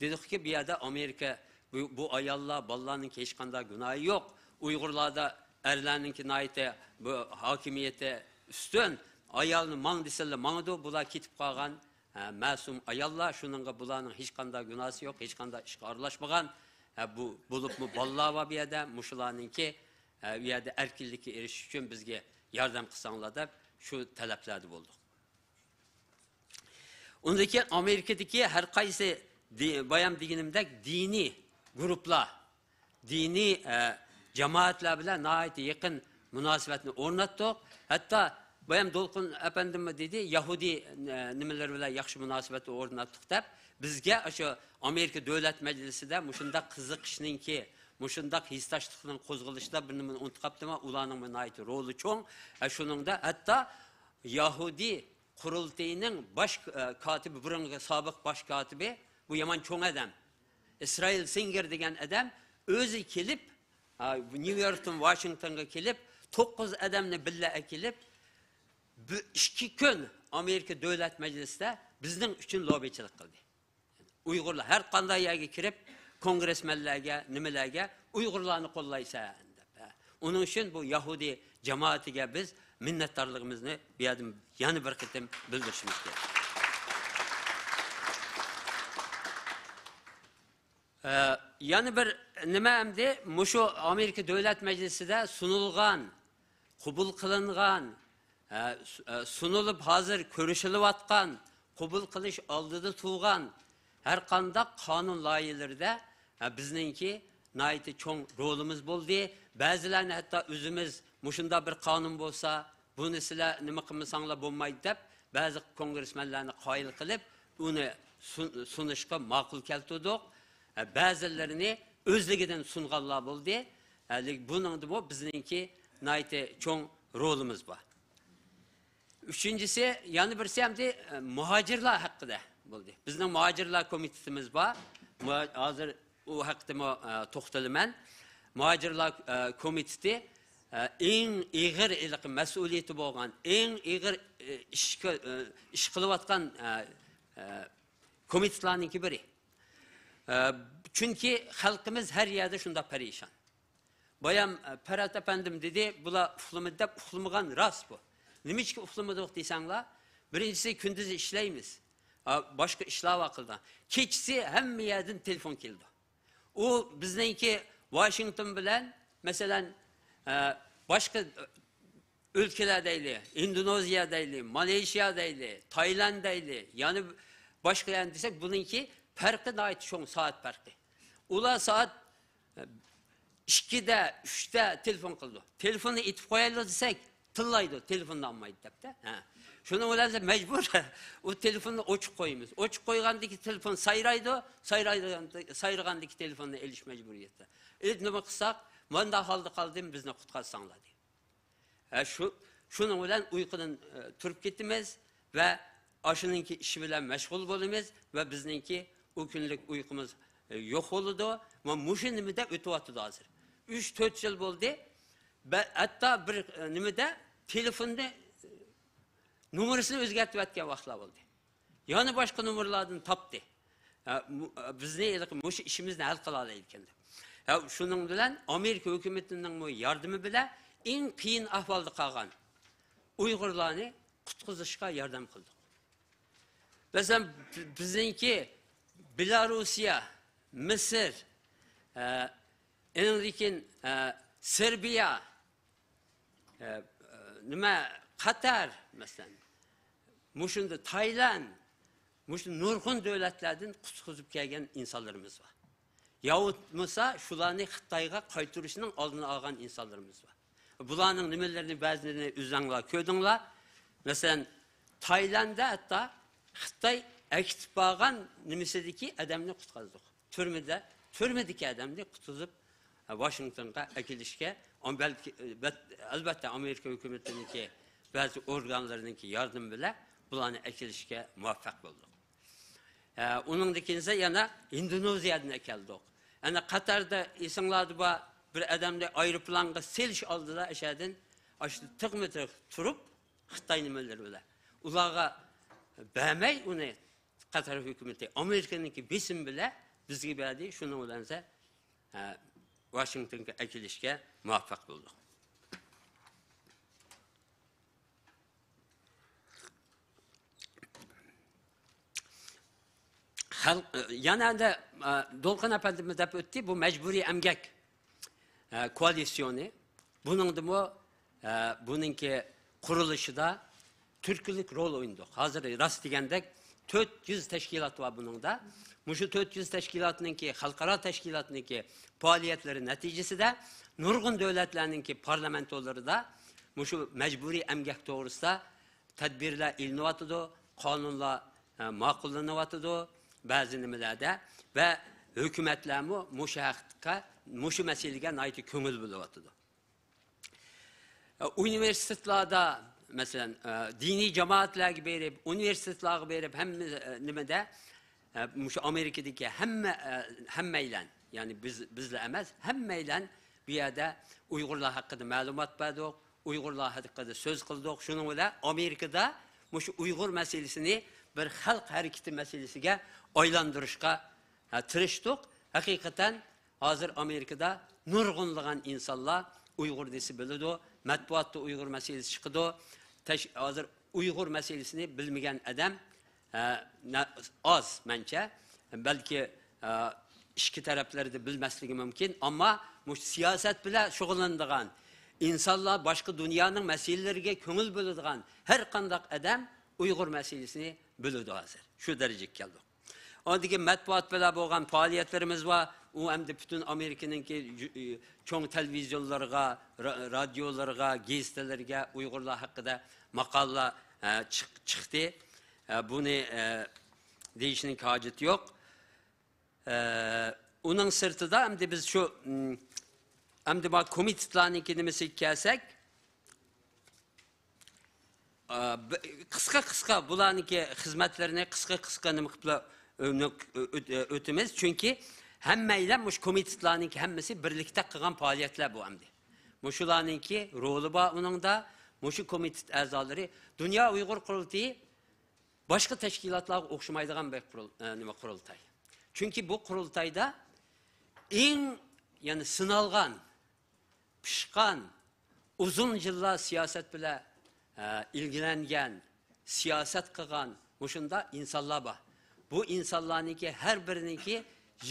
دېدۇقكى، بۇ يەردە ئامېرىكا، بۇ، بۇ ئاياللار، بالىلارنىڭكى ھېچقانداق گۇناھى يوق. ئۇيغۇرلاردا ئەرلەرنىڭكى ناھايىتى بۇ ھاكىمىيىتى ئۈستۈن. ئايالنى ماڭ دېسىلا ماڭىدۇ. بۇلار كېتىپ قالغان، ھە، مەسۇم ئاياللار، شۇنىڭغا بۇلارنىڭ ھېچقانداق گۇناھى يوق، ھېچقانداق ئىشقا ئارىلاشمىغان. ھە، بۇ، بولۇپمۇ بالىلار بار بۇ يەردە، مۇشۇلارنىڭكى، ھە، ئۇ يەردە ئەركىنلىككە ئېرىشىش ئۈچۈن بىزگە ياردەم قىلساڭلار دەپ شۇ تەلەپلەردە بولدۇق. ئۇندىن كېيىن ئامېرىكىدىكى ھەر قايسى دى-، بايام دېگىنىمدەك دىنىي گۇرۇپپىلار، دىنىي، ئە، جامائەتلەر بىلەن ناھايىتى يېقىن مۇناسىۋەتنى ئورناتتۇق. ھەتتا بايام دولقۇن ئەپەندىممۇ دېدى، يەھۇدىي، ئە، نېمىلىرى بىلەن ياخشى مۇناسىۋەت ئورناتتۇق دەپ، بىزگە ئاشۇ ئامېرىكا دۆلەت مەجلىسىدە مۇشۇنداق قىزىقىشنىڭكى، مۇشۇنداق ھېسداشلىقنىڭ قوزغىلىشىدا بىر نېمىنى ئۇنتۇپ قاپتىما، ئۇلارنىڭمۇ ناھايىتى رولى چوڭ. ئە، شۇنىڭدا ھەتتا يەھۇدىي قۇرۇلتىيىنىڭ باش، ئە، كاتىپى، بۇرۇنقى سابىق باش كاتىپى، بۇ يامان چوڭ ئادەم، ئىسرائىل سىنگېر دېگەن ئادەم ئۆزى كېلىپ، ئا، نيۇ يوركتىن ۋاشىنگتونغا كېلىپ، توققۇز ئادەمنى بىللە ئەكېلىپ، بۇ ئىككى كۈن ئامېرىكا دۆلەت مەجلىسىدە بىزنىڭ ئۈچۈن لوبىچىلىق قىلدى. ئۇيغۇرلار ھەر قانداق يەرگە كىرىپ، كونگرېسمېنلەرگە، نېمىلەرگە ئۇيغۇرلارنى قوللايسەن دەپ. ئۇنىڭ ئۈچۈن بۇ يەھۇدىي جامائىتىگە بىز مىننەتدارلىقىمىزنى بۇ يەردىن يەنە بىر قېتىم بىلدۈرۈشىمىز كېرەك. ئە، يەنە بىر نېمە ئەمدى، مۇشۇ ئامېرىكا دۆلەت مەجلىسىدە سۇنۇلغان، قوبۇل قىلىنغان، ئە، سۇ-، ئە، سۇنۇلۇپ ھازىر كۆرۈشۈلۈۋاتقان، قوبۇل قىلىش ئالدىدا تۇرغان ھەر قانداق قانۇن لايىھىلىرىدە، ئە، بىزنىڭكى ناھايىتى چوڭ رولىمىز بولدى. بەزىلەرنى ھەتتا ئۆزىمىز مۇشۇنداق بىر قانۇن بولسا، بۇنى سىلەر نېمە قىلمىساڭلار بولمايدۇ دەپ، بەزى كونگرېسمېنلەرنى قايىل قىلىپ، ئۇنى سۇن-، سۇنۇشقا ماقۇل كەلتۈردۇق. ئە، بەزىلىرىنى ئۆزلۈكىدىن سۇنغانلار بولدى. ئە، لېكىن بۇنىڭدىمۇ بىزنىڭكى ناھايىتى چوڭ رولىمىز بار. ئۈچىنچىسى، يەنە بىرسى ئەمدى، ئە، مۇھاجىرلار ھەققىدە بولدى. بىزنىڭ مۇھاجىرلار كومىتېتىمىز بار. مۇ-، ھازىر ئۇ ھەققىدىمۇ، ئە، توختىلىمەن. مۇھاجىرلار، ئە، كومىتېتى، ئە، ئەڭ ئېغىر ھېلىقى مەسئۇلىيىتى بولغان، ئەڭ ئېغىر، ئە، ئىشقا، ئە، ئىش قىلىۋاتقان، ئە، ئە، كومىتېتلارنىڭكى بىرى. ئە، چۈنكى خەلقىمىز ھەر يەردە شۇنداق پەرىشان. بايام، ئە، پەرھات ئەپەندىم دېدى، بۇلار ئۇخلىمىدى دەپ، ئۇخلىمىغان راست بۇ. نېمىشقا ئۇخلىمىدۇق دېسەڭلار، بىرىنچىسى كۈندۈزى ئىشلەيمىز. ئا، باشقا ئىشلار ۋاقىتتا. كېچىسى ھەممە يەردىن تېلېفون كېلىدۇ. ئۇ بىزنىڭكى ۋاشىنگتون بىلەن، مەسىلەن، ئە، باشقا ئۆلكىلەر دەيلى، ئىندونېزىيە دەيلى، مالايشىيا دەيلى، تايلاند دەيلى، يەنە باشقا يەرنى دېسەك، بۇنىڭكى پەرقى ناھايىتى چوڭ، سائەت پەرقى. ئۇلار سائەت ئىككىدە، ئۈچتە تېلېفون قىلىدۇ. تېلېفوننى ئېتىپ قويايلى دېسەك، تىللايدۇ، تېلېفوننى ئالمايدۇ دەپتە. ھە. شۇنىڭ بىلەن بىز مەجبۇر ئۇ تېلېفوننى ئوچۇق قويىمىز. ئوچۇق قويغاندىكى تېلېفون سايرايدۇ، سايرايدىغان-، سايرىغاندىكى تېلېفوننى ئېلىش مەجبۇرىيەتتە. ئېلىپ نېمە قىلساق، مۇنداق ھالدا قالدىم، بىزنى قۇتقارساڭلار دەيدۇ. ھە، شۇ، شۇنىڭ بىلەن ئۇيقۇدىن، ئە، تۇرۇپ كېتىمىز ۋە ئاشۇنىڭكى ئىشى بىلەن مەشغۇل بولىمىز ۋە بىزنىڭكى ئۇ كۈنلۈك ئۇيقۇمىز، ئە، يوق بولىدۇ. مانا مۇشۇ نېمىدە ئۆتۈۋاتىدۇ ھازىر. ئۈچ، تۆت يىل بولدى. بە-، ھەتتا بىر، ئە، نېمىدە تېلېفوننى، ئە، نومۇرىسىنى ئۆزگەرتىۋەتكەن ۋاقىتلار بولدى. يەنە باشقا نومۇرلاردىن تاپتى. ھە، مۇ-، بىزنى ھېلىقى مۇشۇ ئىشىمىزنى ھەل قىلالايدىكەن دەپ. ھە، شۇنىڭ بىلەن ئامېرىكا ھۆكۈمىتىنىڭمۇ ياردىمى بىلەن ئەڭ قىيىن ئەھۋالدا قالغان ئۇيغۇرلارنى قۇتقۇزۇشقا ياردەم قىلدۇق. مەسىلەن، بى-، بىزنىڭكى بېلاروسىيە، مىسىر، ئە، ئېنىڭدىن كېيىن، ئە، سېربىيە، ئە، نېمە، قەتەر، مەسىلەن، مۇشۇنداق تايلاند، مۇشۇ نۇرغۇن دۆلەتلەردىن قۇتقۇزۇپ كەلگەن ئىنسانلىرىمىز بار. ياۋۇت بولمىسا شۇلارنى خىتايغا قايتۇرۇشنىڭ ئالدىنى ئالغان ئىنسانلىرىمىز بار. بۇلارنىڭ نېمىلىرىنى بەزىلىرىنى ئۆزۈڭلار كۆردۈڭلار. مەسىلەن، تايلانددا ھەتتا خىتاي ئەكېتىپ بارغان نېمىسىدىكى ئادەمنى قۇتقۇزدۇق. تۈرمىدە، تۈرمىدىكى ئادەمنى قۇتقۇزۇپ، ۋاشىنگتونغا ئەكېلىشكە، ئەم-، بەلكى، ئەلبەت-، ئەلبەتتە، ئامېرىكا ھۆكۈمىتىنىڭكى بەزى ئورگانلىرىنىڭكى ياردىمى بىلەن بۇلارنى ئەكېلىشكە مۇۋەپپەق بولدۇق. ئە، ئۇنىڭدىن كېيىن يەنە ھىندونېزىيەدىن ئەكەلدۇق. يەنە قەتەردە ئېسىڭلاردا بار، بىر ئادەمنى ئايروپىلانغا سېلىش ئالدىدا ئەشەدىن ئاشۇ تىغمۇ تىغ تۇرۇپ، خىتاي نېمىلىرى بىلەن ئۇلارغا بەرمەي ئۇنى، قەتەر ھۆكۈمىتى ئامېرىكىنىڭكى بېسىمى بىلەن بىزگە بەردى. شۇنىڭ بىلەن بىز، ھە، ۋاشىنگتونغا ئەكېلىشكە مۇۋەپپەق بولدۇق. خەلق، يەنە ئەندى، ئە، دولقۇن ئەپەندىمىز دەپ ئۆتتى، بۇ مەجبۇرىي ئەمگەك، ئە، كوئالىتسىيونى. بۇنىڭدىمۇ، ئە، بۇنىڭكى قۇرۇلۇشىدا تۈرتكىلىك رول ئوينىدۇق. ھازىر راست دېگەندەك تۆت يۈز تەشكىلات بار بۇنىڭدا. مۇشۇ تۆت يۈز تەشكىلاتنىڭكى، خەلقئارا تەشكىلاتنىڭكى پائالىيەتلىرى نەتىجىسىدە نۇرغۇن دۆلەتلەرنىڭكى پارلامېنتولىرىدا مۇشۇ مەجبۇرىي ئەمگەك توغرىسىدا تەدبىرلەر ئېلىنىۋاتىدۇ، قانۇنلار، ئە، ماقۇللىنىۋاتىدۇ بەزى نېمىلەردە ۋە ھۆكۈمەتلەرمۇ مۇشۇ ھەققە، مۇشۇ مەسىلىگە ناھايىتى كۆڭۈل بۆلۈۋاتىدۇ. ئۇنىۋېرسىتېتلاردا، مەسىلەن، دىنىي جامائەتلەرگە بېرىپ، ئۇنىۋېرسىتېتلارغا بېرىپ، ھەممە نېمىدە، مۇشۇ ئامېرىكىدىكى ھەممە، ھەممەيلەن، يەنى بىز، بىزلا ئەمەس، ھەممەيلەن بۇ يەردە ئۇيغۇرلار ھەققىدە مەلۇمات بەردۇق، ئۇيغۇرلار ھەققىدە سۆز قىلدۇق. شۇنىڭ بىلەن ئامېرىكىدا مۇشۇ ئۇيغۇر مەسىلىسىنى بىر خەلق ھەرىكىتى مەسىلىسىگە ئايلاندۇرۇشقا، ھە، تىرىشتۇق. ھەقىقەتەن ھازىر ئامېرىكىدا نۇرغۇنلىغان ئىنسانلار ئۇيغۇر دېسە بىلىدۇ، مەتبۇئاتتا ئۇيغۇر مەسىلىسى چىقىدۇ. تەش-، ھازىر ئۇيغۇر مەسىلىسىنى بىلمىگەن ئادەم، ئە، نە-، ئاز مەنچە. بەلكى، ئە، ئىچكى تەرەپلىرىدە بىلمەسلىكى مۇمكىن. ئەمما مۇشۇ سىياسەت بىلەن شۇغۇللىنىدىغان ئىنسانلار، باشقا دۇنيانىڭ مەسىلىلىرىگە كۆڭۈل بۆلىدىغان ھەر قانداق ئادەم ئۇيغۇر مەسىلىسىنى بىلىدۇ ھازىر. شۇ دەرىجىگە كەلدۇق. ئاندىن كېيىن مەتبۇئات بىلەن بولغان پائالىيەتلىرىمىز بار. ئۇ ئەمدى پۈتۈن ئامېرىكىنىڭكى يۇ-، چوڭ تېلېۋىزىيونلىرىغا، را-، رادىيولىرىغا، گېزىتلىرىگە ئۇيغۇرلار ھەققىدە ماقالىلەر، ئە، چىق-، چىقتى. ئە، بۇنى، ئە، دېيىشنىڭ ھاجىتى يوق. ئە، ئۇنىڭ سىرتىدا ئەمدى بىز شۇ، م، ئەمدى بار كومىتېتلارنىڭكى نېمىسىگە كەلسەك، ئا، ب-، قىسقا-قىسقا بۇلارنىڭكى خىزمەتلىرىنى قىسقا-قىسقا نېمە قىلىپلا ئۆ-، ئۆ-، ئۆ-، ئۆتىمىز. چۈنكى ھەممەيلەن مۇشۇ كومىتېتلارنىڭكى ھەممىسى بىرلىكتە قىلغان پائالىيەتلەر بۇ ئەمدى. مۇشۇلارنىڭكى رولى بار ئۇنىڭدا. مۇشۇ كومىتېت ئەزالىرى، دۇنيا ئۇيغۇر قۇرۇلتىيى باشقا تەشكىلاتلارغا ئوخشىمايدىغان بىر قۇرۇل-، ئە، نېمە، قۇرۇلتاي. چۈنكى بۇ قۇرۇلتايدا ئەڭ، يەنى سىنالغان، پىشقان، ئۇزۇن يىللار سىياسەت بىلەن، ئە، ئىلگىلەنگەن، سىياسەت قىلغان مۇشۇنداق ئىنسانلار بار. بۇ ئىنسانلارنىڭكى ھەر بىرىنىڭكى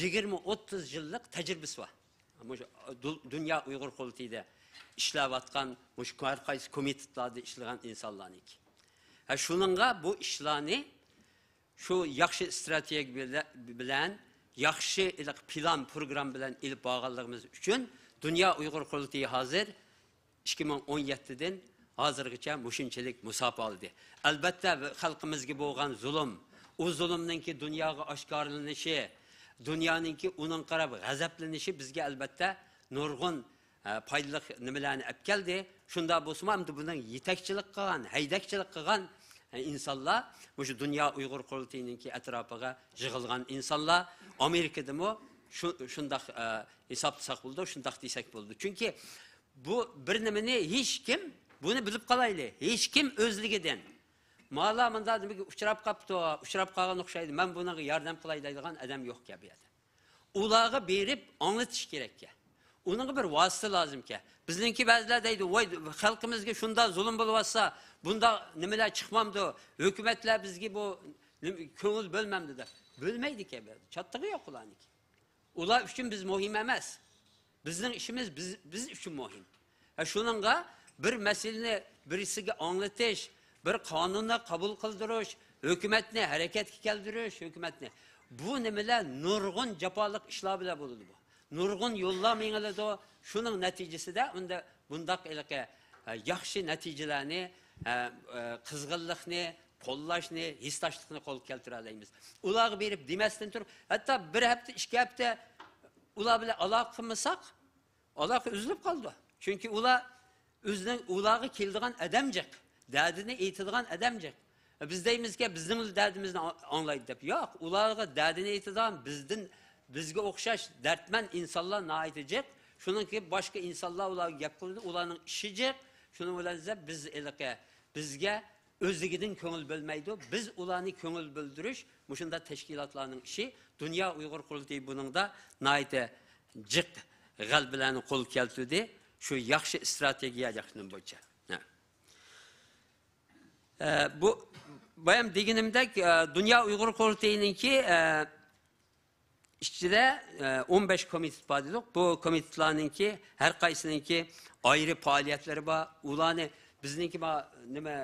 يىگىرمە، ئوتتۇز يىللىق تەجرىبىسى بار. مۇشۇ دۇ-، دۇنيا ئۇيغۇر قۇرۇلتىيىدا ئىشلەۋاتقان، مۇشۇ ھەر قايسى كومىتېتلاردا ئىشلىگەن ئىنسانلارنىڭكى. ھە، شۇنىڭغا بۇ ئىشلارنى شۇ ياخشى ئىستراتېگىيە بىلە-، بىلەن، ياخشى ئىلىق پىلان، پروگرامما بىلەن ئېلىپ بارغانلىقىمىز ئۈچۈن دۇنيا ئۇيغۇر قۇرۇلتىيى ھازىر ئىككى مىڭ ئون يەتتىدىن ھازىرغىچە مۇشۇنچىلىك مۇساپە ئالدى. ئەلبەتتە، خەلقىمىزگە بولغان زۇلۇم، ئۇ زۇلۇمنىڭكى دۇنياغا ئاشكارىلىنىشى، دۇنيانىڭكى ئۇنىڭغا قاراپ غەزەپلىنىشى بىزگە، ئەلبەتتە، نۇرغۇن ئە، پايدىلىق نېمىلەرنى ئەپ كەلدى. شۇنداق بولسىمۇ، ئەمدى بۇنىڭ يېتەكچىلىك قىلغان، ھەيدەكچىلىك قىلغان، ئە، ئىنسانلار مۇشۇ دۇنيا ئۇيغۇر قۇرۇلتىيىنىڭكى ئەتراپىغا يىغىلغان ئىنسانلار. ئامېرىكىدىمۇ شۇ، شۇنداق، ئە، ھېسابلىساق بولىدۇ، شۇنداق دېسەك بولىدۇ. چۈنكى بۇ بىر نېمىنى ھېچكىم، بۇنى بىلىپ قالايلى، ھېچكىم ئۆزلۈكىدىن، مالا مۇنداق نېمىگە ئۇچراپ قاپتۇ، ئۇچراپ قالغان ئوخشايدۇ، مەن بۇنىڭغا ياردەم قىلاي دەيدىغان ئادەم يوقكەن بۇ يەردە. ئۇلارغا بېرىپ ئاڭلىتىش كېرەككەن. ئۇنىڭغا بىر ۋاسىتە لازىمكەن. بىزنىڭكى بەزىلەر دەيدۇ، ۋاي، خەلقىمىزگە شۇنداق زۇلۇم بولۇۋاتسا، بۇنداق نېمىلەر چىقمامدۇ؟ ھۆكۈمەتلەر بىزگە بۇ نېمە، كۆڭۈل بۆلمەمدۇ دەپ. بۆلمەيدىكەن، چاتىقى يوق ئۇلارنىڭكى. ئۇلار ئۈچۈن بىز مۇھىم ئەمەس. بىزنىڭ ئىشىمىز بىز، بىز ئۈچۈن مۇھىم. ھە، شۇنىڭغا بىر مەسىلىنى بىرسىگە ئاڭلىتىش، بىر قانۇننى قوبۇل قىلدۇرۇش، ھۆكۈمەتنى ھەرىكەتكە كەلتۈرۈش، ھۆكۈمەتنى. بۇ نېمىلەر نۇرغۇن جاپالىق ئىشلار بىلەن بولىدۇ بۇ. نۇرغۇن يوللار مېڭىلىدۇ. شۇنىڭ نەتىجىسىدە ئۇندا بۇنداق ھېلىقى، ھە، ياخشى نەتىجىلەرنى، ھە، ئە، قىزغىنلىقنى، قوللاشنى، ھېسداشلىقنى قولغا كەلتۈرەلەيمىز. ئۇلارغا بېرىپ دېمەستىن تۇرۇپ، ھەتتا بىر ھەپتە، ئىككى ھەپتە ئۇلار بىلەن ئالاقە قىلمىساق، ئالاقە ئۈزۈلۈپ قالىدۇ. چۈنكى ئۇلار ئۆزىنىڭ، ئۇلارغا كېلىدىغان ئادەم جىق، دەردىنى ئېيتىدىغان ئادەم جىق. بىز دەيمىزكى، بىزنىڭ دەردىمىزنى ئاڭلايدۇ دەپ. ياق، ئۇلارغا دەردىنى ئېيتىدىغان بىزدىن، بىزگە ئوخشاش دەردمەن ئىنسانلار ناھايىتى جىق. شۇنىڭ كېيىن باشقا ئىنسانلار ئۇلارغا گەپ قىلىدۇ، ئۇلارنىڭ ئىشى جىق. شۇنىڭ بىلەن بىز ھېلىقى، بىزگە ئۆزلۈكىدىن كۆڭۈل بۆلمەيدۇ. بىز ئۇلارنى كۆڭۈل بۆلدۈرۈش، مۇشۇنداق تەشكىلاتلارنىڭ ئىشى. دۇنيا ئۇيغۇر قۇرۇلتىيى بۇنىڭدا ناھايىتى جىق غەلىبىلەرنى قولغا كەلتۈردى. شۇ ياخشى ئىستراتېگىيە ياخشى بويىچە. ھە. ئە، بۇ، بايام دېگىنىمدەك، ئە، دۇنيا ئۇيغۇر قۇرۇلتىيىنىڭكى، ئە، ئىچىدە، ئە، ئون بەش كومىتېت بار دېدۇق. بۇ كومىتېتلارنىڭكى ھەر قايسىنىڭكى ئايرى پائالىيەتلىرى بار. ئۇلارنى بىزنىڭكى بار، نېمە،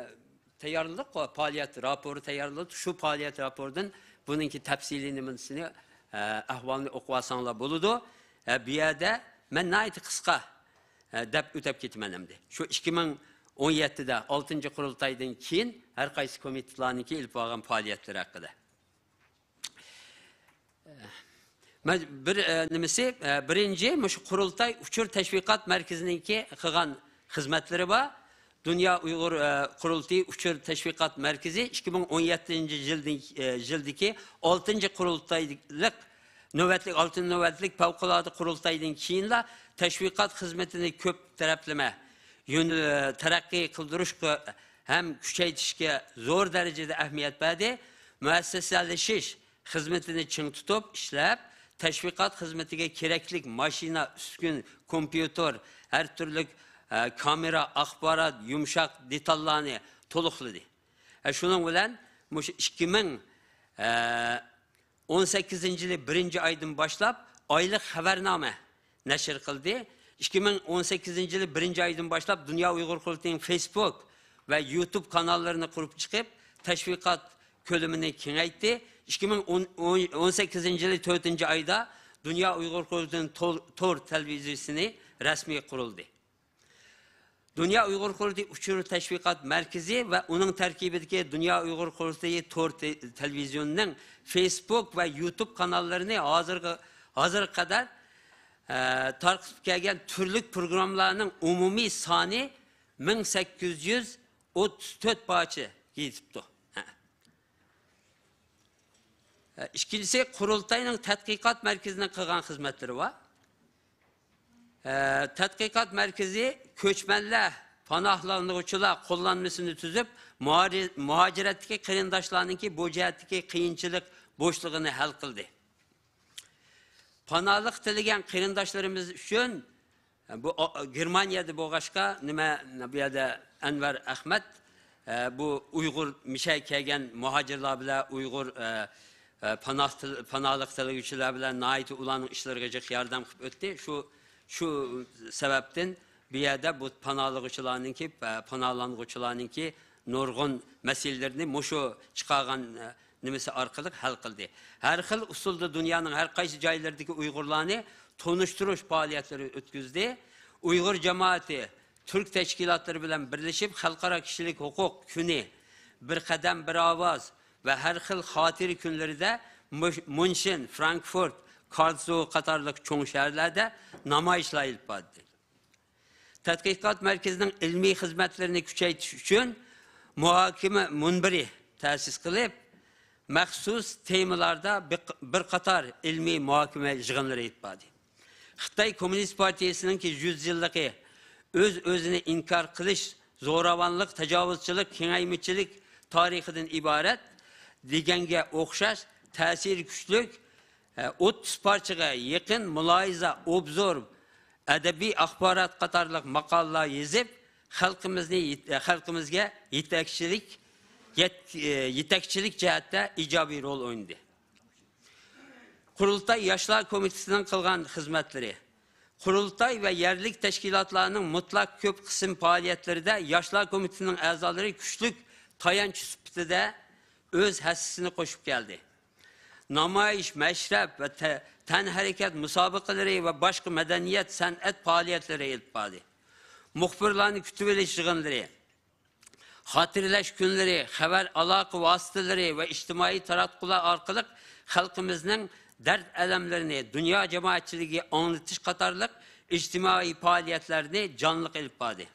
تەييارلىدۇق، پائالىيەت راپورى تەييارلىدۇق. شۇ پائالىيەت راپورىدىن بۇنىڭكى تەپسىلىي نېمىسىنى، ئە، ئەھۋالنى ئوقۇۋالساڭلار بولىدۇ. ئە، بۇ يەردە مەن ناھايىتى قىسقا، ئە، دەپ ئۆتۈپ كېتىمەن ئەمدى. شۇ ئىككى مىڭ ئون يەتتىدە ئالتىنچى قۇرۇلتايدىن كېيىن ھەر قايسى كومىتېتلارنىڭكى ئېلىپ بارغان پائالىيەتلىرى ھەققىدە. مەن بىر، ئە، نېمىسى، ئە، بىرىنچى، مۇشۇ قۇرۇلتاي ئۇچۇر تەشۋىقات مەركىزىنىڭكى قىلغان خىزمەتلىرى بار. دۇنيا ئۇيغۇر، ئە، قۇرۇلتىيى ئۇچۇر تەشۋىقات مەركىزى ئىككى مىڭ ئون يەتتىنچى يىلدىن، ئە، يىلدىكى ئالتىنچى قۇرۇلتايلىق، نۆۋەتلىك، ئالتىنچى نۆۋەتلىك پەۋقۇلئاددە قۇرۇلتايدىن كېيىنلا تەشۋىقات خىزمىتىنى كۆپ تەرەپلىمە يۆن-، ئە، تەرەققىي قىلدۇرۇشقا ھەم كۈچەيتىشكە زور دەرىجىدە ئەھمىيەت بەردى. مۇئەسسەسلىشىش خىزمىتىنى چىڭ تۇتۇپ ئىشلەپ، تەشۋىقات خىزمىتىگە كېرەكلىك ماشىنا، ئۈسكۈن، كومپيۇتېر، ھەر تۈرلۈك، ئە، كامېرا، ئاخبارات، يۇمشاق دېتاللارنى تولۇقلىدى. ئە، شۇنىڭ بىلەن مۇشۇ ئىككى مىڭ، ئە، ئون سەككىزىنچى يىلى بىرىنچى ئايدىن باشلاپ ئايلىق خەۋەرنامە نەشر قىلدى. ئىككى مىڭ ئون سەككىزىنچى يىلى بىرىنچى ئايدىن باشلاپ دۇنيا ئۇيغۇر قۇرۇلتىيىنىڭ فېيسبۇك ۋە يۇتۇب كاناللىرىنى قۇرۇپ چىقىپ، تەشۋىقات كۆلىمىنى كېڭەيتتى. ئىككى مىڭ ئون، ئون سەككىزىنچى يىلى تۆتىنچى ئايدا دۇنيا ئۇيغۇر قۇرۇلتىيىنىڭ تور، تور تېلېۋىزىيىسىنى رەسمىي قۇرۇلدى. دۇنيا ئۇيغۇر قۇرۇلتىيى ئۇچۇر تەشۋىقات مەركىزى ۋە ئۇنىڭ تەركىبىدىكى دۇنيا ئۇيغۇر قۇرۇلتىيى تور تې-، تېلېۋىزىيونىنىڭ فېيسبۇك ۋە يۇتۇب كاناللىرىنى ھازىرغا، ھازىرغا قەدەر، ئە، تارقىتىپ كەلگەن تۈرلۈك پروگراممىلارنىڭ ئومۇمىي سانى مىڭ سەككىز يۈز ئوتتۇز تۆت پارچىغا يېتىپتۇ. ھە. ئىككىنچىسى، قۇرۇلتاينىڭ تەتقىقات مەركىزىنىڭ قىلغان خىزمەتلىرى بار. ئە، تەتقىقات مەركىزى كۆچمەنلەر، پاناھلانغۇچىلار قوللانمىسىنى تۈزۈپ، مۇھاجىر-، مۇھاجىرەتتىكى قېرىنداشلارنىڭكى بۇ جەھەتتىكى قىيىنچىلىق بوشلۇقىنى ھەل قىلدى. پاناھلىق تىلىگەن قېرىنداشلىرىمىز ئۈچۈن، بۇ، ئا، گېرمانىيەدە بولغاچقا، نېمە، بۇ يەردە ئەنۋەر ئەخمەت، ئە، بۇ ئۇيغۇر مىشەگە كەلگەن مۇھاجىرلار بىلەن ئۇيغۇر، ئە، ئە، پاناھ تىل-، پاناھلىق تىلىگۈچىلەر بىلەن ناھايىتى ئۇلارنىڭ ئىشلىرىغا جىق ياردەم قىلىپ ئۆتتى. شۇ، شۇ سەۋەبتىن بۇ يەردە بۇ پاناھلىغۇچىلارنىڭكى، ئە، پاناھلانغۇچىلارنىڭكى نۇرغۇن مەسىلىلىرىنى مۇشۇ چىقارغان، ئە، نېمىسى ئارقىلىق ھەل قىلدى. ھەر خىل ئۇسۇلدا دۇنيانىڭ ھەر قايسى جايلىرىدىكى ئۇيغۇرلارنى تونۇشتۇرۇش پائالىيەتلىرى ئۆتكۈزدى. ئۇيغۇر جامائىتى تۈرك تەشكىلاتلىرى بىلەن بىرلىشىپ خەلقئارا كىشىلىك ھوقۇق كۈنى، بىر قەدەم، بىر ئاۋاز ۋە ھەر خىل خاتىرە كۈنلىرىدە مۇش-، مۇنشېن، فرانكفورت، كارلسروۋې قاتارلىق چوڭ شەھەرلەردە نامايىشلار ئېلىپ باردى. تەتقىقات مەركىزىنىڭ ئىلمىي خىزمەتلىرىنى كۈچەيتىش ئۈچۈن مۇھاكىمە مۇنبىرى تەسىس قىلىپ، مەخسۇس تېمىلاردا بىق-، بىر قاتار ئىلمىي مۇھاكىمە يىغىنلىرى ئېلىپ باردى. خىتاي كوممۇنىست پارتىيىسىنىڭكى يۈز يىللىقى ئۆز-ئۆزىنى ئىنكار قىلىش، زوراۋانلىق، تاجاۋۇزچىلىق، كېڭەيمىچىلىك تارىخىدىن ئىبارەت دېگەنگە ئوخشاش تەسىرى كۈچلۈك ئوتتۇز پارچىغا يېقىن مۇلاھىزە، ئوبزور، ئەدەبىي ئاخبارات قاتارلىق ماقالىلەر يېزىپ، خەلقىمىزنى يېت-، خەلقىمىزگە يېتەكچىلىك، يەت-، يېتەكچىلىك جەھەتتە ئىجابىي رول ئوينىدى. قۇرۇلتاي ياشلار كومىتېتىنىڭ قىلغان خىزمەتلىرى. قۇرۇلتاي ۋە يەرلىك تەشكىلاتلارنىڭ مۇتلەق كۆپ قىسىم پائالىيەتلىرىدە ياشلار كومىتېتىنىڭ ئەزالىرى كۈچلۈك تايانچ سۈپىتىدە ئۆز ھەسسىسىنى قوشۇپ كەلدى. نامايىش، مەشرەپ ۋە تە-، تەنھەرىكەت مۇسابىقىلىرى ۋە باشقا مەدەنىيەت، سەنئەت پائالىيەتلىرى ئېلىپ باردى. مۇخبىرلارنى كۈتۈۋېلىش يىغىنلىرى، خاتىرىلەش كۈنلىرى، خەۋەر ئالاقە ۋاسىتىلىرى ۋە ئىجتىمائىي تاراتقۇلار ئارقىلىق خەلقىمىزنىڭ دەرد-ئەلەملىرىنى دۇنيا جامائەتچىلىكىگە ئاڭلىتىش قاتارلىق ئىجتىمائىي پائالىيەتلەرنى جانلىق ئېلىپ باردى.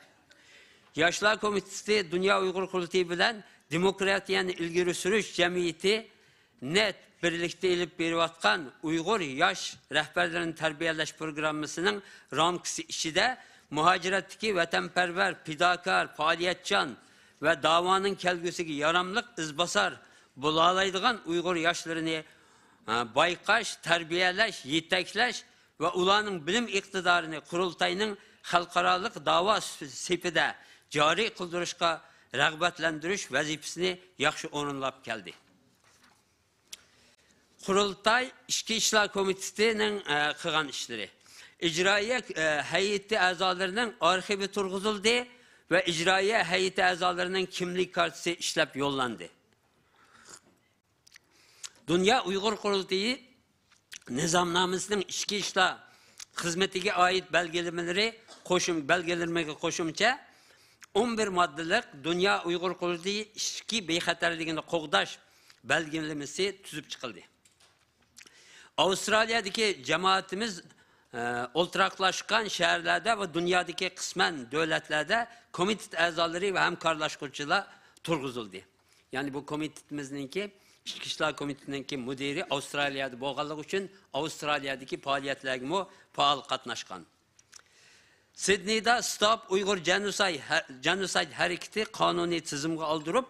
ياشلار كومىتېتى دۇنيا ئۇيغۇر قۇرۇلتىيى بىلەن دېموكراتىيەنى ئىلگىرى سۈرۈش جەمئىيىتى نەت بىرلىكتە ئېلىپ بېرىۋاتقان ئۇيغۇر ياش رەھبەرلىرىنى تەربىيەلەش پروگراممىسىنىڭ رامكىسى ئىچىدە مۇھاجىرەتتىكى ۋەتەنپەرۋەر، پىداكار، پائالىيەتچان ۋە داۋانىڭ كەلگۈسىگە ياراملىق ئىزباسار بولالايدىغان ئۇيغۇر ياشلىرىنى، ئە، بايقاش، تەربىيەلەش، يېتەكلەش ۋە ئۇلارنىڭ بىلىم ئىقتىدارىنى قۇرۇلتاينىڭ خەلقئارالىق داۋا سېپىدە جارى قىلدۇرۇشقا رىغبەتلەندۈرۈش ۋەزىپىسىنى ياخشى ئورۇنلاپ كەلدى. قۇرۇلتاي ئىچكى ئىشلار كومىتېتىنىڭ، ئە، قىلغان ئىشلىرى. ئىجرائىيە، ئە، ھەيئىتى ئەزالىرىنىڭ ئارخىۋى تۇرغۇزۇلدى ۋە ئىجرائىيە ھەيئىتى ئەزالىرىنىڭ كىملىك كارتىسى ئىشلەپ يوللاندى. دۇنيا ئۇيغۇر قۇرۇلتىيى نىزامنامىسىنىڭ ئىچكى ئىشلار خىزمىتىگە ئائىت بەلگىلىمىلىرى قوشۇم-، بەلگىلىمىگە قوشۇمچە ئون بىر ماددىلىق دۇنيا ئۇيغۇر قۇرۇلتىيى ئىچكى بىخەتەرلىكىنى قوغداش بەلگىلىمىسى تۈزۈپ چىقىلدى. ئاۋسترالىيەدىكى جامائىتىمىز، ئە، ئولتۇراقلاشقان شەھەرلەردە ۋە دۇنيادىكى قىسمەن دۆلەتلەردە كومىتېت ئەزالىرى ۋە ھەمكارلاشقۇچىلار تۇرغۇزۇلدى. يەنى بۇ كومىتېتىمىزنىڭكى، ئىچكى ئىشلار كومىتېتىنىڭكى مۇدىرى ئاۋسترالىيەدە بولغانلىقى ئۈچۈن ئاۋسترالىيەدىكى پائالىيەتلەرگىمۇ پائال قاتناشقان. سىدنېيدا ستوپ ئۇيغۇر جېنوسايد ھە-، جېنوسايد ھەرىكىتى قانۇنىي تىزىمغا ئالدۇرۇپ،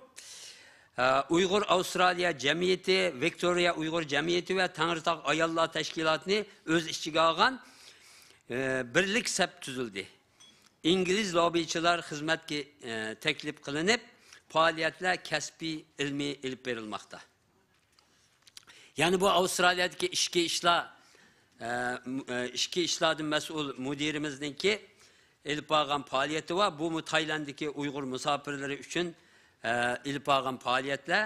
ئە، ئۇيغۇر ئاۋسترالىيە جەمئىيىتى، ۋىكتورىيە ئۇيغۇر جەمئىيىتى ۋە تەڭرىتاغ ئاياللار تەشكىلاتىنى ئۆز ئىچىگە ئالغان، ئە، بىرلىك سەپ تۈزۈلدى. ئىنگلىز لوببىچىلار خىزمەتكە، ئە، تەكلىپ قىلىنىپ، پائالىيەتلەر كەسپىي، ئىلمىي ئېلىپ بېرىلماقتا. يەنە بۇ ئاۋسترالىيەدىكى ئىچكى ئىشلار، ئە، م-، ئە، ئىچكى ئىشلاردىن مەسئۇل مۇدىرىمىزنىڭكى ئېلىپ بارغان پائالىيىتى بار. بۇمۇ تايلانددىكى ئۇيغۇر مۇساپىرلىرى ئۈچۈن، ئە، ئېلىپ بارغان پائالىيەتلەر.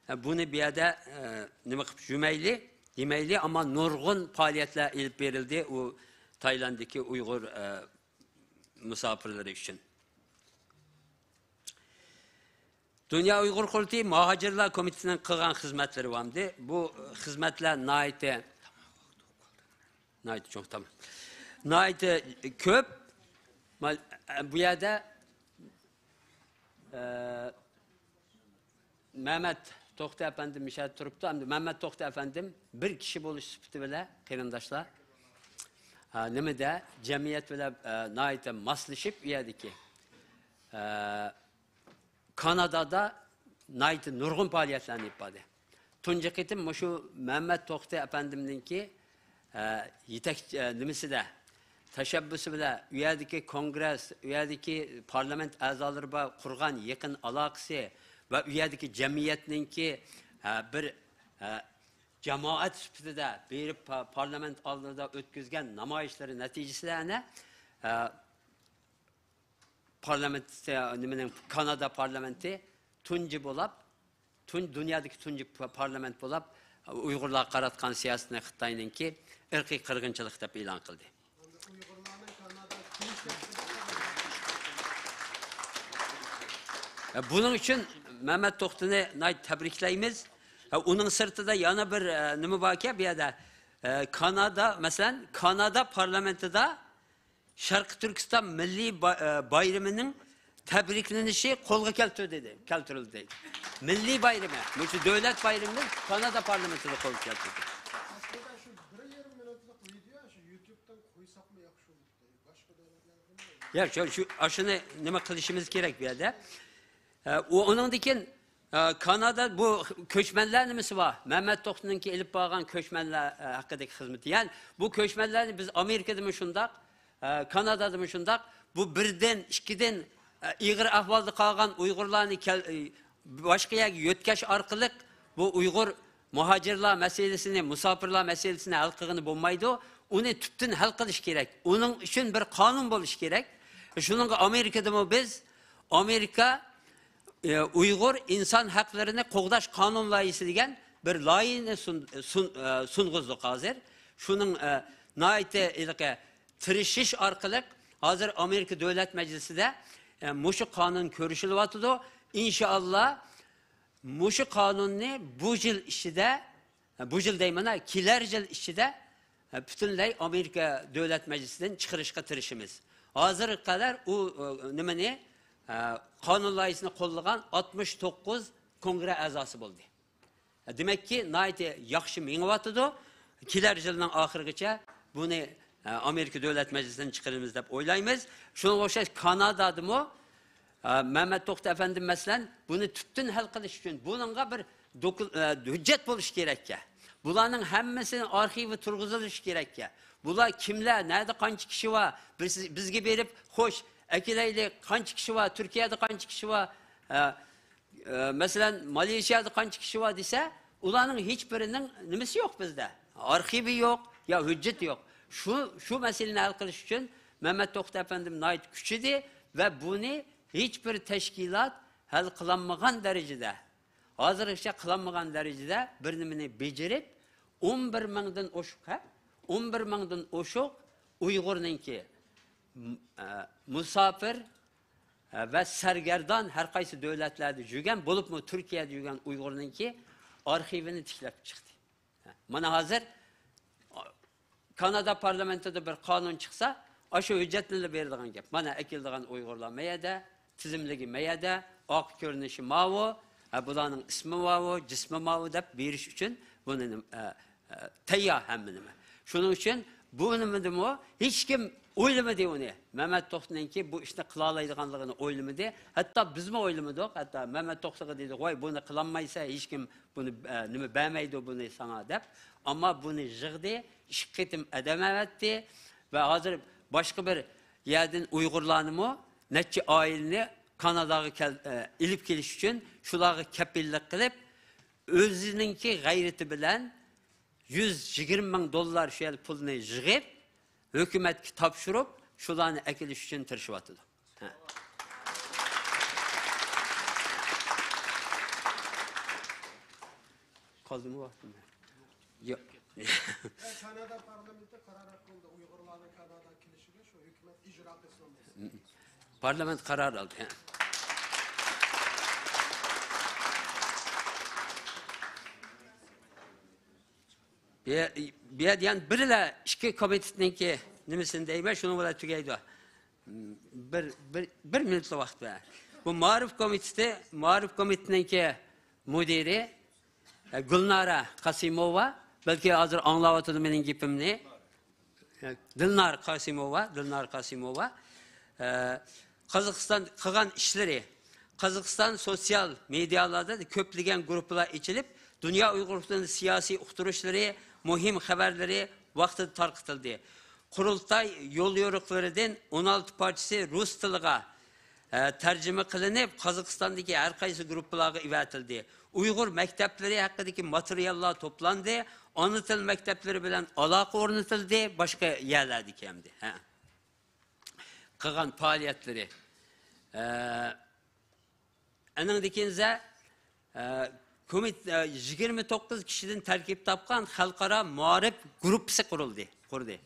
ئە، بۇنى بۇ يەردە، ئە، نېمە قىلىپ يۈمەيلى، دېمەيلى، ئەمما نۇرغۇن پائالىيەتلەر ئېلىپ بېرىلدى ئۇ تايلانددىكى ئۇيغۇر، ئە، مۇساپىرلىرى ئۈچۈن. دۇنيا ئۇيغۇر قۇرۇلتىيى مۇھاجىرلار كومىتېتىنىڭ قىلغان خىزمەتلىرى بارمىدى؟ بۇ خىزمەتلەر ناھايىتى، ناھايىتى چوڭ، تامام. ناھايىتى كۆپ. ما-، بۇ يەردە، ئە، مەمەت توختى ئەپەندىم مۇشۇ يەردە تۇرۇپتۇ. ئەمدى مەمەت توختى ئەپەندىم بىر كىشى بولۇش سۈپىتى بىلەن، قېرىنداشلار، ئە، نېمىدە، جەمئىيەت بىلەن، ئە، ناھايىتى ماسلىشىپ، ئۇ يەردىكى، ئە، كانادادا ناھايىتى نۇرغۇن پائالىيەتلەرنى ئېلىپ باردى. تۇنجى قېتىم مۇشۇ مەمەت توختى ئەپەندىمنىڭكى، ئە، يېتەكچى، ئە، نېمىسىدە، تەشەببۇسى بىلەن ئۇ يەردىكى كونگرېس، ئۇ يەردىكى پارلامېنت ئەزالىرى بار قۇرغان يېقىن ئالاقىسى ۋە ئۇ يەردىكى جەمئىيەتنىڭكى، ئە، بىر، ئە، جامائەت سۈپىتىدە بېرىپ پا-، پارلامېنت ئالدىدا ئۆتكۈزگەن نامايىشلىرى نەتىجىسىدە، ئەنە، ئە، پارلامېنت، نېمىنىڭ، كانادا پارلامېنتى تۇنجى بولاپ، تۇن-، دۇنيادىكى تۇنجى پا-، پارلامېنت بولاپ، ئۇيغۇرلارغا قاراتقان سىياسىتىنى خىتاينىڭكى ئىرقىي قىرغىنچىلىق دەپ ئېلان قىلدى. بۇنىڭ ئۈچۈن مەمەت توختىنى ناھايىتى تەبرىكلەيمىز. ئۇنىڭ سىرتىدا يەنە بىر، نېمە باركەن بۇ يەردە؟ كانادا، مەسىلەن، كانادا پارلامېنتىدا شەرقىي تۈركىستان مىللىي با-، ئە، بايرىمىنىڭ تەبرىكلىنىشى قولغا كەلتۈردى، كەلتۈرۈلدى. مىللىي بايرىمى، مۇشۇ دۆلەت بايرىمىمىز كانادا پارلامېنتىدا قولغا كەلتۈردى. ئەسلىدە شۇ بىر يېرىم مىنۇتلۇق ۋىدېو شۇ يۇتيۇبتىن قويساقمۇ ياخشى بولىدۇ. باشقا دۆلەتلەرگە بولمايدۇ. ياق، شۇ، شۇ، ئاشۇنى نېمە قىلىشىمىز كېرەك بۇ يەردە. ئە، ئۇ، ئۇنىڭدىن كېيىن، ئە، كانادا بۇ كۆچمەنلەر نېمىسى بار؟ مەمەت توختىنىڭكى ئېلىپ بارغان كۆچمەنلەر، ئە، ھەققىدىكى خىزمىتى. يەنى بۇ كۆچمەنلەرنى بىز ئامېرىكىدىمۇ شۇنداق، ئە، كانادادىمۇ شۇنداق. بۇ بىردىن، ئىككىدىن، ئە، ئېغىر ئەھۋالدا قالغان ئۇيغۇرلارنى كەل-، ئى، باشقا يەرگە يۆتكەش ئارقىلىق بۇ ئۇيغۇر مۇھاجىرلار مەسىلىسىنى، مۇساپىرلار مەسىلىسىنى ھەل قىلغىلى بولمايدۇ. ئۇنى تۈپتىن ھەل قىلىش كېرەك. ئۇنىڭ ئۈچۈن بىر قانۇن بولۇشى كېرەك. شۇنىڭغا ئامېرىكىدىمۇ بىز، ئامېرىكا، ئە، ئۇيغۇر ئىنسان ھەقلىرىنى قوغداش قانۇن لايىھىسى دېگەن بىر لايىھىنى سۇن-، سۇن-، ئە، سۇنغۇزدۇق ھازىر. شۇنىڭ، ئە، ناھايىتى ھېلىقى تىرىشىش ئارقىلىق ھازىر ئامېرىكا دۆلەت مەجلىسىدە، ئە، مۇشۇ قانۇن كۆرۈشۈلۈۋاتىدۇ. ئىنشائاللا، مۇشۇ قانۇننى بۇ يىل ئىچىدە، بۇ يىل دەيمەن، كېلەر يىل ئىچىدە پۈتۈنلەي ئامېرىكا دۆلەت مەجلىسىدىن چىقىرىشقا تىرىشىمىز. ھازىرغا قەدەر ئۇ، نېمىنى، قانۇن لايىھىسىنى قوللىغان ئاتمىش توققۇز كونگرېس ئەزاسى بولدى. دېمەككى، ناھايىتى ياخشى مېڭىۋاتىدۇ. كېلەر يىلنىڭ ئاخىرىغىچە بۇنى، ئە، ئامېرىكا دۆلەت مەجلىسىدىن چىقىرىمىز دەپ ئويلايمىز. شۇنىڭغا ئوخشاش كانادادىمۇ، ئە، مەمەت توختى ئەپەندىم، مەسىلەن، بۇنى تۈپتىن ھەل قىلىش ئۈچۈن بۇنىڭغا بىر دوكۇ-، ئە، ھۆججەت بولۇشى كېرەككەن. بۇلارنىڭ ھەممىسىنىڭ ئارخىۋى تۇرغۇزۇلۇشى كېرەككەن. بۇلار كىملەر، نەدە قانچە كىشى بار، بىز، بىزگە بېرىپ، خوش، ئەكېلەيلى، قانچە كىشى بار، تۈركىيەدە قانچە كىشى بار، ئە، ئە، مەسىلەن، مالېزىيەدە قانچە كىشى بار دېسە، ئۇلارنىڭ ھېچبىرىنىڭ نېمىسى يوق بىزدە. ئارخىۋى يوق، يا ھۆججىتى يوق. شۇ، شۇ مەسىلىنى ھەل قىلىش ئۈچۈن مەمەت توختى ئەپەندىم ناھايىتى كۈچىدى ۋە بۇنى ھېچبىر تەشكىلات ھەل قىلالمىغان دەرىجىدە، ھازىرغىچە قىلالمىغان دەرىجىدە بىر نېمىنى بېجىرىپ، ئون بىر مىڭدىن ئوشۇق، ھە؟ ئون بىر مىڭدىن ئوشۇق ئۇيغۇرنىڭكى، م-، ئە، مۇساپىر، ۋە سەرگەردان ھەر قايسى دۆلەتلەردە يۈرگەن، بولۇپمۇ تۈركىيەدە يۈرگەن ئۇيغۇرنىڭكى ئارخىۋىنى تىكلەپ چىقتى. مانا ھازىر كانادا پارلامېنتىدا بىر قانۇن چىقسا، ئاشۇ ھۆججەتنىلا بېرىدىغان گەپ. مانا ئەكېلىدىغان ئۇيغۇرلار مەيەدە، تىزىملىكى مەيەدە، ئارقا كۆرۈنۈشى ماۋۇ، ھە، بۇلارنىڭ ئىسمى ماۋۇ، جىسمى ماۋۇ دەپ بېرىش ئۈچۈن بۇنى نېمە، ئە، ئە، تەييار ھەممە نېمە. شۇنىڭ ئۈچۈن بۇ نېمىدىمۇ ھېچكىم ئويلىمىدى ئۇنى. مەمەت توختىنىڭكى بۇ ئىشنى قىلالايدىغانلىقىنى ئويلىمىدى. ھەتتا بىزمۇ ئويلىمىدۇق. ھەتتا مەمەت توختىغا دېدۇق، ۋاي، بۇنى قىلالمايسەن، ھېچكىم بۇنى، ئە، نېمە بەرمەيدۇ بۇنى ساڭا دەپ. ئەمما بۇنى يىغدى، ئىككى قېتىم ئادەم ئەۋەتتى ۋە ھازىر باشقا بىر يەردىن ئۇيغۇرلارنىمۇ نەچچە ئائىلىنى كاناداغا كەل-، ئە، ئېلىپ كېلىش ئۈچۈن شۇلارغا كەپىللىك قىلىپ، ئۆزىنىڭكى غەيرىتى بىلەن يۈز يىگىرمە مىڭ دوللار شۇ يەردە پۇلنى يىغىپ، ھۆكۈمەتكە تاپشۇرۇپ، شۇلارنى ئەكېلىش ئۈچۈن تىرىشىۋاتىدۇ. ھە. قالدىمۇ ۋاقتىم؟ ياق. كانادا پارلامېنتى قارار ھەققىدە ئۇيغۇرلارنىڭ كاناداغا كېلىشىگە شۇ ھۆكۈمەت ئىجرا قىلسۇن. پارلامېنت قارار ئالدى. بۇ يەردە يەنە بىرلا ئىككى كومىتېتنىڭكى نېمىسىنى دەيمەن، شۇنىڭ بىلەن تۈگەيدۇ. بىر، بىر، بىر مىنۇتلا ۋاقىت بەر. بۇ مائارىپ كومىتېتى، مائارىپ كومىتېتىنىڭكى مۇدىرى، ئە، گۈلنارە قاسىموۋا، بەلكى ھازىر ئاڭلاۋاتىدۇ مېنىڭ گېپىمنى. دىلنار قاسىموۋا، دىلنار قاسىموۋا، ئە، قازاقىستان قىلغان ئىشلىرى، قازاقىستان سوتسىيال مېدىيالاردا كۆپلىگەن گۇرۇپپىلار ئېچىلىپ، دۇنيا ئۇيغۇر قۇرۇلتىيىنىڭ سىياسىي ئۇقتۇرۇشلىرى، مۇھىم خەۋەرلىرى ۋاقتىدا تارقىتىلدى. قۇرۇلتاي يوليورۇقلىرىدىن ئون ئالتە پارچىسى رۇس تىلىغا، ئە، تەرجىمە قىلىنىپ، قازاقىستاندىكى ھەر قايسى گۇرۇپپىلارغا ئەۋەتىلدى. ئۇيغۇر مەكتەپلىرى ھەققىدىكى ماتېرىياللار توپلاندى، ئانا تىل مەكتەپلىرى بىلەن ئالاقە ئورنىتىلدى، باشقا يەرلەردىكى ھەمدە. ھە. قىلغان پائالىيەتلىرى. ئە، ئەنىڭدىن كېيىن، ئە، كومىت-، ئە، يىگىرمە توققۇز كىشىدىن تەركىب تاپقان خەلقئارا مائارىپ گۇرۇپپىسى قۇرۇلدى، قۇردى.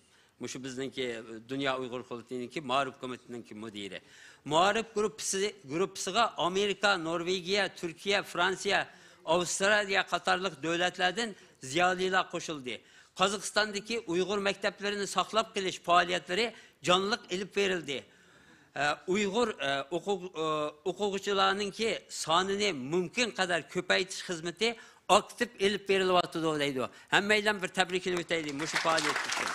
مۇشۇ بىزنىڭكى، دۇنيا ئۇيغۇر قۇرۇلتىيىنىڭكى مائارىپ كومىتېتىنىڭكى مۇدىرى. مائارىپ گۇرۇپپىسى، گۇرۇپپىسىغا ئامېرىكا، نورۋېگىيە، تۈركىيە، فرانسىيە، ئاۋسترالىيە قاتارلىق دۆلەتلەردىن زىيالىيلار قوشۇلدى. قازاقىستاندىكى ئۇيغۇر مەكتەپلىرىنى ساقلاپ قېلىش پائالىيەتلىرى جانلىق ئېلىپ بېرىلدى. ئە، ئۇيغۇر، ئە، ئوقۇغ-، ئە، ئوقۇغۇچىلارنىڭكى سانىنى مۇمكىن قەدەر كۆپەيتىش خىزمىتى ئاكتىپ ئېلىپ بېرىلىۋاتىدۇ دەيدۇ. ھەممەيلەن بىر تەبرىكلىۋېتەيلى مۇشۇ پائالىيەت ئۈچۈن.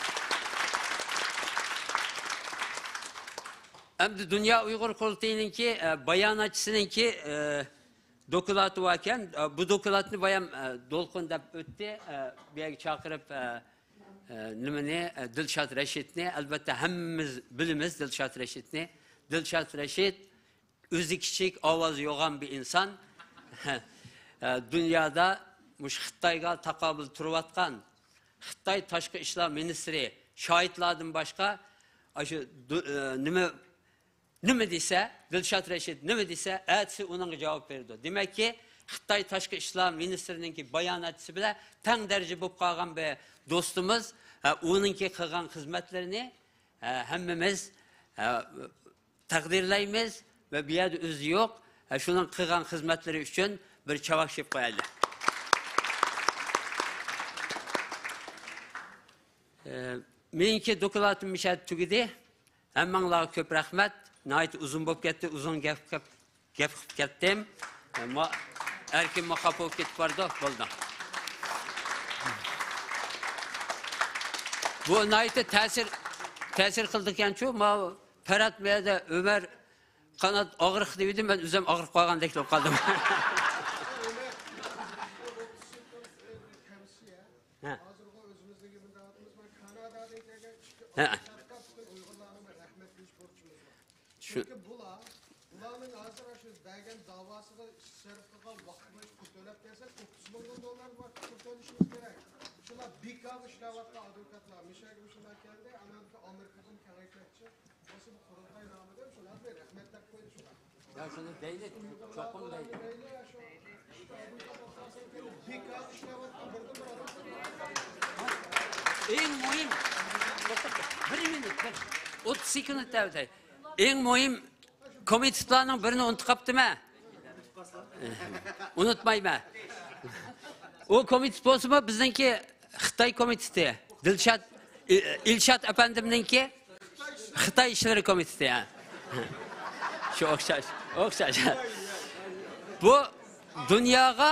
ئەمدى دۇنيا ئۇيغۇر قۇرۇلتىيىنىڭكى، ئە، باياناتچىسىنىڭكى، ئە، دوكلاتى باركەن. ئە، بۇ دوكلاتنى بايام، ئە، دولقۇن دەپ ئۆتتى. ئە، بۇ يەرگە چاقىرىپ، ئە، ئە، نېمىنى، ئە، دىلشات رەشىتنى، ئەلۋەتتە، ھەممىمىز بىلىمىز دىلشات رەشىتنى. دىلشات رەشىت ئۆزى كىچىك، ئاۋازى يوغان بىر ئىنسان. ئە، دۇنيادا مۇشۇ خىتايغا تاقابىل تۇرۇۋاتقان خىتاي تاشقى ئىشلار مىنىستىرى شاھىتلاردىن باشقا، ئاشۇ دۇ-، ئە، نېمە، نېمە دېسە، دىلشات رەشىت نېمە دېسە، ئەتىسى ئۇنىڭغا جاۋاب بېرىدۇ. دېمەككى، خىتاي تاشقى ئىشلار مىنىستىرىنىڭكى باياناتچىسى بىلەن تەڭ دەرىجە بولۇپ قالغان بىر دوستىمىز، ھە، ئۇنىڭكى قىلغان خىزمەتلىرىنى، ھە، ھەممىمىز، ھە، تەقدىرلەيمىز ۋە بۇ يەردە ئۆزى يوق، ھە، شۇنىڭ قىلغان خىزمەتلىرى ئۈچۈن بىر چاۋاك چېلىپ قويايلى. ئە، مېنىڭكى دوكلاتىم مۇشۇ يەردە تۈگىدى. ھەممىڭلارغا كۆپ رەھمەت. ناھايىتى ئۇزۇن بولۇپ كەتتى، ئۇزۇن گەپ، گەپ، گەپ قىلىپ كەتتىم. ئەمما ئەركىنمۇ خاپا بولۇپ كېتىپ بارىدۇ. بولدى. بۇ ناھايىتى تەسىر، تەسىر قىلىدىكەنچۇ. ماۋۇ پەرھات بۇ يەردە ئۆمەر قانات ئاغرىق دېۋىدى، مەن ئۆزۈم ئاغرىپ قالغاندەكلا بولۇپ قالدىم. ھە. ھە. شۇ چۈنكى بۇلار، بۇلارنىڭ ھازىر شۇ بەرگەن داۋاسىغا سەرپ قىلغان ۋاقتىنى پۇل تۆلەپ كەلسەك، ئوتتۇز مىليون دوللار پۇل تۆلىشىمىز كېرەك. شۇلار بىكارغا ئىشلەۋاتقان ئادۋوكاتلار، مىشەگە مۇشۇنداق كەلدى، ئانان ئامېرىكىدىن كېڭەيتمەكچى. بولسا بۇ قۇرۇلتاي نامىدىن شۇلار بىر رەھمەت دەپ قويدى شۇلار. يا، شۇنى دەيلى، چوقۇم دەيلى. ئەڭ مۇھىم، بىر مىنۇت، بىر ئوتتۇز سېكۇنت دەۋېتەي. ئەڭ مۇھىم، كومىتېتلارنىڭ بىرىنى ئۇنتۇپ قاپتىمەن. ئۇنتۇمايمەن. ئۇ كومىتېت بولسىمۇ بىزنىڭكى خىتاي كومىتېتى. دىلشات، ئىلشات ئەپەندىمنىڭكى خىتاي ئىشلىرى كومىتېتى. ھە. شۇ ئوخشاش، ئوخشاش. بۇ دۇنياغا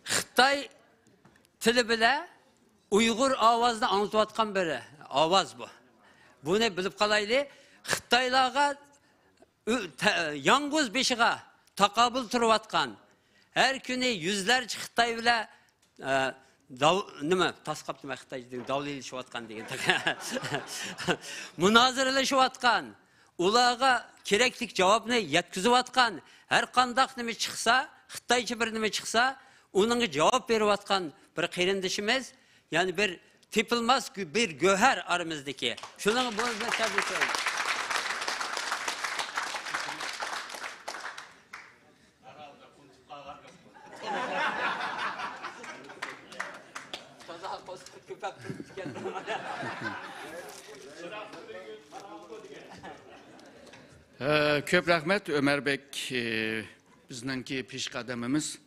خىتاي تىلى بىلەن ئۇيغۇر ئاۋازىنى ئاڭلىتىۋاتقان بىر ئاۋاز بۇ. بۇنى بىلىپ قالايلى. خىتايلارغا ئۆ-، تە-، يالغۇز بېشىغا تاقابىل تۇرۇۋاتقان، ھەر كۈنى يۈزلەرچە خىتاي بىلەن، ئە، داۋ-، نېمە، تاس قاپتىمەن خىتاي دېگەن، داۋلىشىۋاتقان دېگەن. مۇنازىرىلىشىۋاتقان، ئۇلارغا كېرەكلىك جاۋابنى يەتكۈزۈۋاتقان، ھەر قانداق نېمە چىقسا، خىتايچە بىر نېمە چىقسا، ئۇنىڭغا جاۋاب بېرىۋاتقان بىر قېرىندىشىمىز، يەنى بىر تېپىلماس گۆ-، بىر گۆھەر ئارىمىزدىكى. شۇنىڭغا بۇ بىر تەبرىك قىلىمىز. ھە، كۆپ رەھمەت، ئۆمەر بەك، ئى، بىزنىڭكى پېشقەدىمىمىز.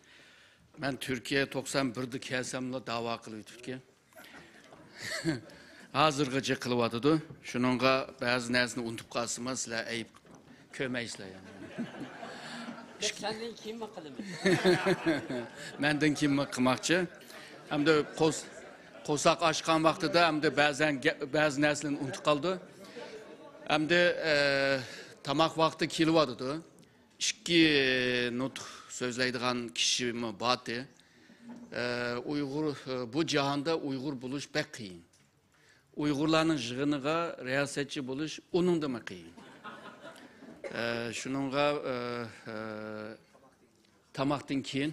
مەن تۈركىيە توقسان بىردە كەلسەملا داۋا قىلىۋېتىپتىكەن. ھازىرغىچە قىلىۋاتىدۇ. شۇنىڭغا بەزى نەرسىنى ئۇنتۇپ قالسىمۇ، سىلەر ئەيىب كۆرمەيسىلەر يەنى. بىز سەندىن كېيىنمۇ قىلىمىز. مەندىن كېيىنمۇ قىلماقچى. ئەمدى قورس-، قورساق ئاچقان ۋاقتىدا ئەمدى بەزەن گە-، بەزى نەرسىلەرنى ئۇنتۇپ قالىدۇ. ئەمدى، ئە، تاماق ۋاقتى كېلىۋاتىدۇ. ئىككى نۇتۇق سۆزلەيدىغان كىشىمۇ بارتى. ئە، ئۇيغۇر، بۇ جاھاندا ئۇيغۇر بولۇش بەك قىيىن. ئۇيغۇرلارنىڭ يىغىنىغا رىياسەتچى بولۇش ئۇنىڭدىنمۇ قىيىن. ئە، شۇنىڭغا، ئە، ئە، تاماقتىن كېيىن،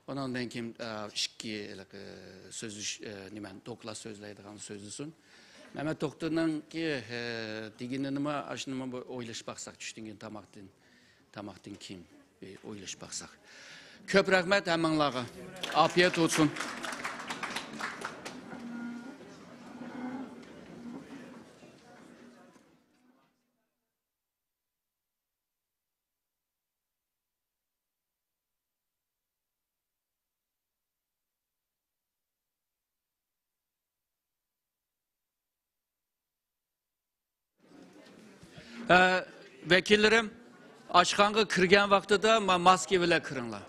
ئۇنىڭدىن كېيىن، ئە، ئىككى ھېلىقى سۆزلىش، ئە، نېمە، دوكلات سۆزلەيدىغان سۆزلىسۇن. مەمەت دوختۇرنىڭكى، ئە، دېگىنىنىمۇ، ئاشۇنىمۇ بىر ئويلىشىپ باقساق، چۈشتىن كېيىن تاماقتىن. تاماقتىن كېيىن، ئى، ئويلىشىپ باقساق. كۆپ رەھمەت ھەممىڭلارغا. ئاپىيەت بولسۇن. ئە، ۋەكىللىرىم، ئاشخانىغا كىرگەن ۋاقتىدا ما-، ماسكا بىلەن كىرىڭلار.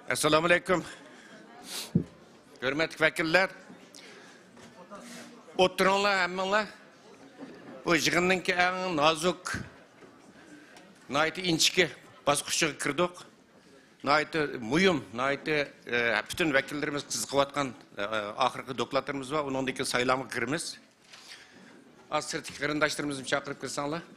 ئەسسالامۇئەلەيكۇم. ھۆرمەتلىك ۋەكىللەر، ئولتۇرۇڭلار ھەممىڭلار. بۇ يىغىننىڭكى ئەڭ نازۇك، ناھايىتى ئىنچىكە باسقۇچىغا كىردۇق. ناھايىتى مۇھىم، ناھايىتى، ئە، پۈتۈن ۋەكىللىرىمىز قىزىقىۋاتقان، ئە، ئاخىرقى دوكلاتلىرىمىز بار. ئۇنىڭدىن كېيىن سايلامغا كىرىمىز. ئاز سىرتتىكى قېرىنداشلىرىمىزنى چاقىرىپ كىرسەڭلار.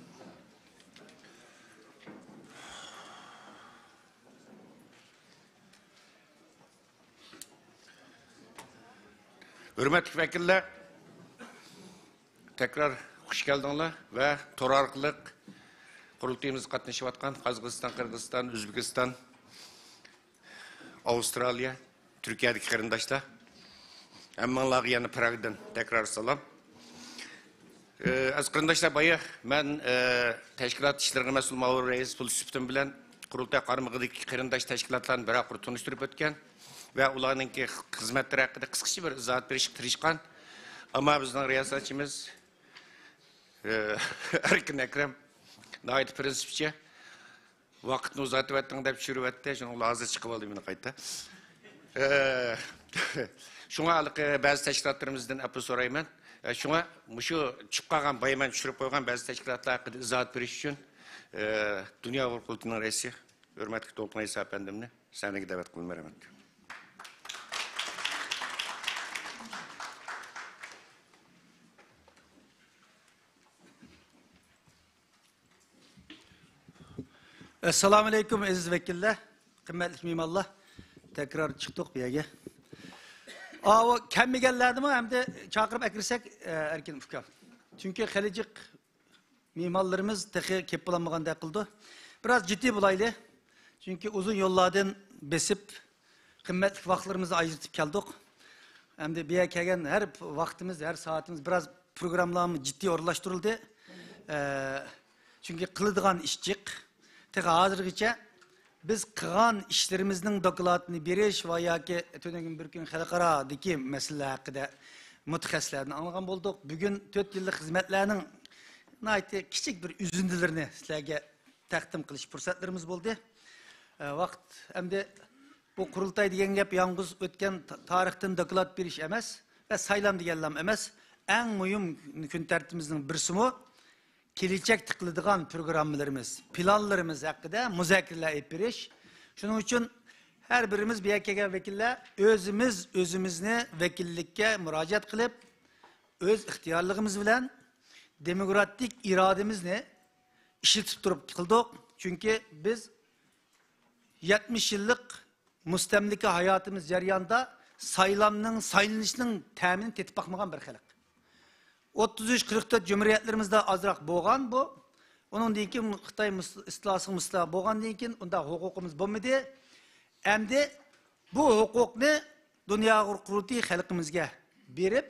ھۆرمەتلىك ۋەكىللەر، تەكرار خۇش كەلدىڭلار ۋە تور ئارقىلىق قۇرۇلتىيىمىزغا قاتنىشىۋاتقان قازاقىستان، قىرغىزىستان، ئۆزبېكىستان، ئاۋسترالىيە، تۈركىيەدىكى قېرىنداشلار، ھەممىڭلارغا يەنە پراگدىن تەكرار سالام. ئە، ئەزىز قېرىنداشلار، بايا مەن، ئە، تەشكىلات ئىشلىرىغا مەسئۇل مۇئاۋىن رەئىس بولۇش سۈپىتىم بىلەن قۇرۇلتاي قارمىقىدىكى قېرىنداش تەشكىلاتلارنى بىرەر قۇر تونۇشتۇرۇپ ئۆتكەن ۋە ئۇلارنىڭكى خىزمەتلىرى ھەققىدە قىسقىچە بىر ئىزاھات بېرىشكە تىرىشقان. ئەمما بىزنىڭ رىياسەتچىمىز، ئە، ئەركىن ئەكرەم ناھايىتى پىرىنسىپچە، ۋاقىتنى ئۇزارتىۋەتتىڭ دەپ چۈشۈرۈۋەتتى. شۇنىڭ بىلەن ھازىر چىقىۋالدى مېنى قايتا. ئە، شۇڭا ھېلىقى بەزى تەشكىلاتلىرىمىزدىن ئەپۇ سورايمەن. ئە، شۇڭا مۇشۇ چۈشۈپ قالغان، بايا مەن چۈشۈرۈپ قويغان بەزى تەشكىلاتلار ھەققىدە ئىزاھات بېرىش ئۈچۈن، ئە، دۇنيا ئۇيغۇر قۇرۇلتىيىنىڭ رەئىسى، ھۆرمەتلىك دولقۇن ئەيسا ئەپەندىمنى سەھنىگە دەۋەت قىلىمەن. رەھمەت. ئەسسالامۇئەلەيكۇم، ئەزىز ۋەكىللەر، قىممەتلىك مېھمانلار. تەكرار چىقتۇق بۇ يەرگە. ئاۋۇ كەلمىگەنلەرنىمۇ ئەمدى چاقىرىپ ئەكىرسەك، ئە، ئەركىن ئۇكام. چۈنكى خېلى جىق مېھمانلىرىمىز تېخى كېلىپ بولالمىغاندەك قىلىدۇ. بىراز جىددىي بولايلى. چۈنكى ئۇزۇن يوللاردىن بېسىپ، قىممەتلىك ۋاقىتلىرىمىزنى ئاجرىتىپ كەلدۇق. ئەمدى بۇ يەرگە كەلگەن ھەر ۋاقتىمىز، ھەر سائىتىمىز بىراز پروگراممىلارمۇ جىددىي ئورۇنلاشتۇرۇلدى. ئە، چۈنكى قىلىدىغان ئىش جىق. تېخى ھازىرغىچە بىز قىلغان ئىشلىرىمىزنىڭ دوكلاتىنى بېرىش ۋە ياكى تۈنۈگۈن بىر كۈن خەلقئارادىكى مەسىلىلەر ھەققىدە مۇتەخەسسىسلەردىن ئاڭلىغان بولدۇق. بۈگۈن تۆت يىللىق خىزمەتلەرنىڭ ناھايىتى كىچىك بىر ئۈزۈندىلىرىنى سىلەرگە تەقدىم قىلىش پۇرسەتلىرىمىز بولدى. ئە، ۋاقىت ئەمدى بۇ قۇرۇلتاي دېگەن گەپ يالغۇز ئۆتكەن تا-، تارىختىن دوكلات بېرىش ئەمەس ۋە سايلام دېگەنلام ئەمەس. ئەڭ مۇھىم كۈن تەرتىپىمىزنىڭ بىرسىمۇ كېلىچەكتە قىلىدىغان پروگراممىلىرىمىز، پىلانلىرىمىز ھەققىدە مۇزاكىرىلەر ئېلىپ بېرىش. شۇنىڭ ئۈچۈن ھەر بىرىمىز بۇ يەرگە كەلگەن ۋەكىللەر ئۆزىمىز ئۆزىمىزنى ۋەكىللىككە مۇراجىئەت قىلىپ، ئۆز ئىختىيارلىقىمىز بىلەن دېموكراتىك ئىرادىمىزنى ئىشلىتىپ تۇرۇپ قىلدۇق. چۈنكى بىز يەتمىش يىللىق مۇستەملىكە ھاياتىمىز جەريانىدا سايلامنىڭ، سايلىنىشنىڭ تەمىنى تېتىپ باقمىغان بىر خەلق. ئوتتۇز ئۈچ، قىرىق تۆت جۇمھۇرىيەتلىرىمىزدە ئازراق بولغان بۇ. ئۇنىڭدىن كېيىن خىتاي مۇس-، ئىستىلاسىغا مۇستىلا بولغاندىن كېيىن ئۇنداق ھوقۇقىمىز بولمىدى. ئەمدى بۇ ھوقۇقنى دۇنيا ئۇيغۇر قۇرۇلتىيى خەلقىمىزگە بېرىپ،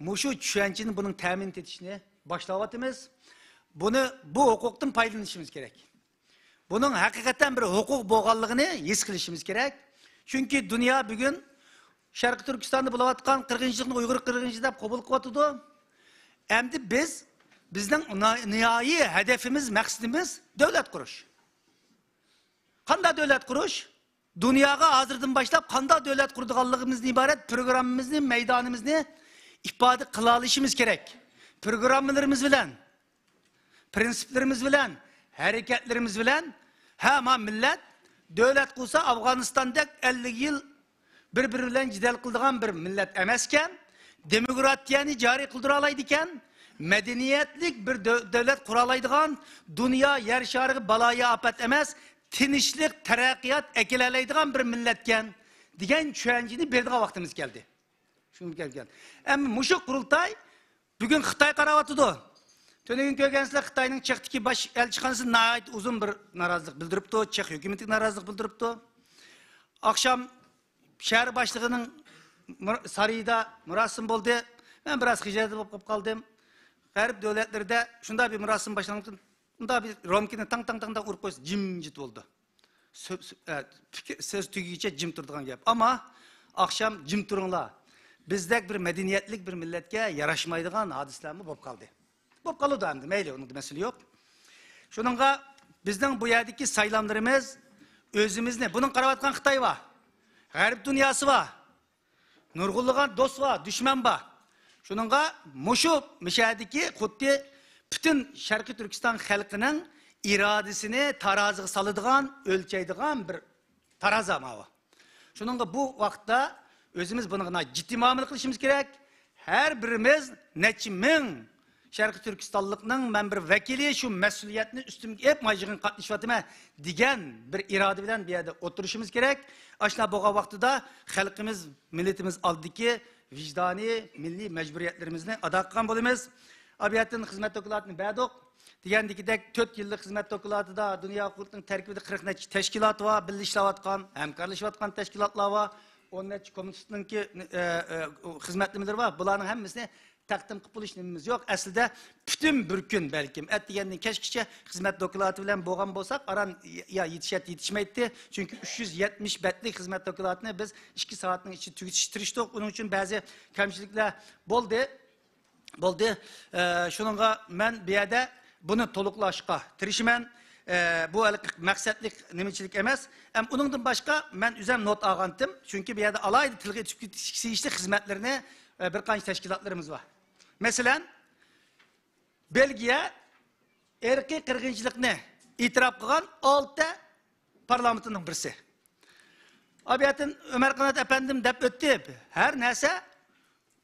مۇشۇ چۈشەنچىنى، بۇنىڭ تەمىنى تېتىشنى باشلاۋاتىمىز. بۇنى، بۇ ھوقۇقتىن پايدىلىنىشىمىز كېرەك. بۇنىڭ ھەقىقەتەن بىر ھوقۇق بولغانلىقىنى ھېس قىلىشىمىز كېرەك. چۈنكى دۇنيا بۈگۈن شەرقىي تۈركىستاندا بولۇۋاتقان قىرغىنچىلىقنى ئۇيغۇر قىرغىنچىلىقى دەپ قوبۇل قىلىۋاتىدۇ. ئەمدى بىز، بىزنىڭ نا-، نىھايىي ھەدەپىمىز، مەقسىتىمىز دۆلەت قۇرۇش. قانداق دۆلەت قۇرۇش؟ دۇنياغا ھازىردىن باشلاپ قانداق دۆلەت قۇرىدىغانلىقىمىزدىن ئىبارەت پروگراممىمىزنى، مەيدانىمىزنى ئىپادە قىلالىشىمىز كېرەك. پروگراممىلىرىمىز بىلەن، پىرىنسىپلىرىمىز بىلەن، ھەرىكەتلىرىمىز بىلەن، ھە، ما مىللەت دۆلەت قۇرسا، ئافغانىستاندەك ئەللىك يىل بىر-بىرى بىلەن جېدەل قىلىدىغان بىر مىللەت ئەمەسكەن، دېموكراتىيەنى جارى قىلدۇرالايدىكەن، مەدەنىيەتلىك بىر دۆ-، دۆلەت قۇرالايدىغان، دۇنيا يەر شارىغا بالايىئاپەت ئەمەس، تىنچلىق، تەرەققىيات ئەكېلەلەيدىغان بىر مىللەتكەن، دېگەن چۈشەنچىنى بېرىدىغان ۋاقتىمىز كەلدى. شۇنىڭ كەلگەن. ئەمما مۇشۇ قۇرۇلتاي بۈگۈن خىتاي قاراۋاتىدۇ. تۈنۈگۈن كۆرگەنسىلەر، خىتاينىڭ چېخدىكى باش ئەلچىخانىسى ناھايىتى ئۇزۇن بىر نارازىلىق بىلدۈرۈپتۇ، چېخ ھۆكۈمىتىگە نارازىلىق بىلدۈرۈپتۇ. ئاخشام شەھەر باشلىقىنىڭ مۇر-، سارىيىدا مۇراسىم بولدى. مەن بىراز خىجالەت بولۇپ قالدىم. غەرب دۆلەتلىرىدە شۇنداق بىر مۇراسىم باشلانغان، ئۇنداق بىر رومكىنى تاڭ، تاڭ، تاڭ، تاڭ ئۇرۇپ قويسا، جىمجىت بولىدۇ. سۆ-، سۆ-، ئە، پىكىر، سۆز تۈگىگىچە جىم تۇرىدىغان گەپ. ئەمما ئاخشام جىم تۇرۇڭلار. بىزدەك بىر مەدەنىيەتلىك بىر مىللەتكە ياراشمايدىغان ھادىسىلەرمۇ بولۇپ قالدى. بولۇپ قالىدۇ ئەمدى، مەيلى، ئۇنىڭدا مەسىلە يوق. شۇنىڭغا بىزنىڭ بۇ يەردىكى سايلاملىرىمىز ئۆزىمىزنى، بۇنىڭ قاراۋاتقان خىتاي بار. غەرب دۇنياسى بار. نۇرغۇنلىغان دوست بار، دۈشمەن بار. شۇنىڭغا مۇشۇ مىشەدىكى خۇددى پۈتۈن شەرقىي تۈركىستان خەلقىنىڭ ئىرادىسىنى تارازىغا سالىدىغان، ئۆلچەيدىغان بىر تارازا ماۋۇ. شۇنىڭغا بۇ ۋاقىتتا ئۆزىمىز بۇنىڭغا ناھايىتى جىددىي مۇئامىلە قىلىشىمىز كېرەك. ھەر بىرىمىز نەچچە مىڭ شەرقىي تۈركىستانلىقنىڭ مەن بىر ۋەكىلى، شۇ مەسئۇلىيەتنى ئۈستۈمگە ئېلىپ، ما يىغىنغا قاتنىشىۋاتىمەن دېگەن بىر ئىرادە بىلەن بۇ يەردە ئولتۇرۇشىمىز كېرەك. ئاشۇنداق بولغان ۋاقتىدا خەلقىمىز، مىللىتىمىز ئالدىدىكى ۋىجدانىي، مىللىي مەجبۇرىيەتلىرىمىزنى ئادا قىلغان بولىمىز. ئا، بۇ يەردىن خىزمەت دوكلاتىنى بەردۇق. دېگەندىكىدەك، تۆت يىللىق خىزمەت دوكلاتىدا دۇنيا ھوقۇقىنىڭ تەركىبىدە قىرىق نەچچە تەشكىلات بار، بىللە ئىشلەۋاتقان، ھەمكارلىشىۋاتقان تەشكىلاتلار بار، ئون نەچچە كومىتېتنىڭكى، ئە، ئە، خىزمەت نېمىلىرى بار. بۇلارنىڭ ھەممىسىنى تەقدىم قىلىپ بولۇش نېمىمىز يوق. ئەسلىدە پۈتۈن بىر كۈن، بەلكىم ئەتىگەندىن كەچكىچە خىزمەت دوكلاتى بىلەن بولغان بولساق، ئاران يا يېتىشەت يېتىشمەيتتى. چۈنكى ئۈچ يۈز يەتمىش بەتلىك خىزمەت دوكلاتىنى بىز ئىككى سائەتنىڭ ئىچىدە تۈگىتىشكە تىرىشتۇق. ئۇنىڭ ئۈچۈن بەزى كەمچىلىكلەر بولدى. بولدى. ئە، شۇنىڭغا مەن بۇ يەردە بۇنى تولۇقلاشقا تىرىشىمەن. ئە، بۇ ھېلىقى مەقسەتلىك نېمىچىلىك ئەمەس. ھەم ئۇنىڭدىن باشقا مەن ئۆزۈم نوت ئالغانتىم. چۈنكى بۇ يەردە ئالاھىدە تىلغا ئېتىپ كېتىشكە تېگىشلىك خىزمەتلىرىنى، ئە، بىر قانچە تەشكىلاتلىرىمىز بار. مەسىلەن، بېلگىيە ئىرقىي قىرغىنچىلىقنى ئېتىراپ قىلغان ئالتە پارلامېنتنىڭ بىرسى. ئابىيەتىن ئۆمەر قانات ئەپەندىم دەپ ئۆتتى. ھەر نەرسە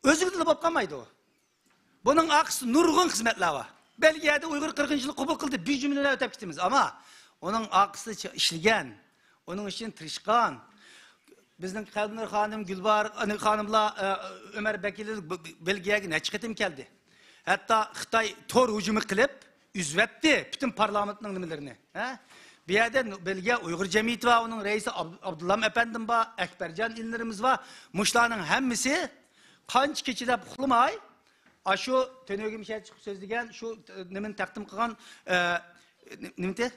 ئۆزلۈكىدىنلا بولۇپ قالمايدۇ. بۇنىڭ ئارقىسىدا نۇرغۇن خىزمەتلەر بار. بەلگىيەدە ئۇيغۇر قىرغىنچىلىقى قوبۇل قىلدى، بىر جۈملىدە ئۆتۈپ كېتىمىز. ئەمما ئۇنىڭ ئارقىسىدا چ-، ئىشلىگەن، ئۇنىڭ ئۈچۈن تىرىشقان، بىزنىڭ قەلبىنۇر خانىم، گۈلباھار، ئەنە، خانىملار، ئە، ئۆمەر بەكىرلىك ب-، ب-، بېلگىيەگە نەچچە قېتىم كەلدى. ھەتتا خىتاي تور ھۇجۇمى قىلىپ، ئۈزۈۋەتتى پۈتۈن پارلامېنتنىڭ نېمىلىرىنى. ھە؟ بۇ يەردە نۇ-، بېلگىيە ئۇيغۇر جەمئىيىتى بار، ئۇنىڭ رەئىسى ئاب-، ئابدۇللام ئەپەندىم بار، ئەكبەرجان ئىنىلىرىمىز بار. مۇشۇلارنىڭ ھەممىسى قانچە كېچىلەپ ئۇخلىماي، ئاشۇ تۆنۆگۈن مىشە چىقىپ سۆزلىگەن، شۇ، ئە، نېمىنى تەقدىم قىلغان، ئە، نې-، نېمىتى؟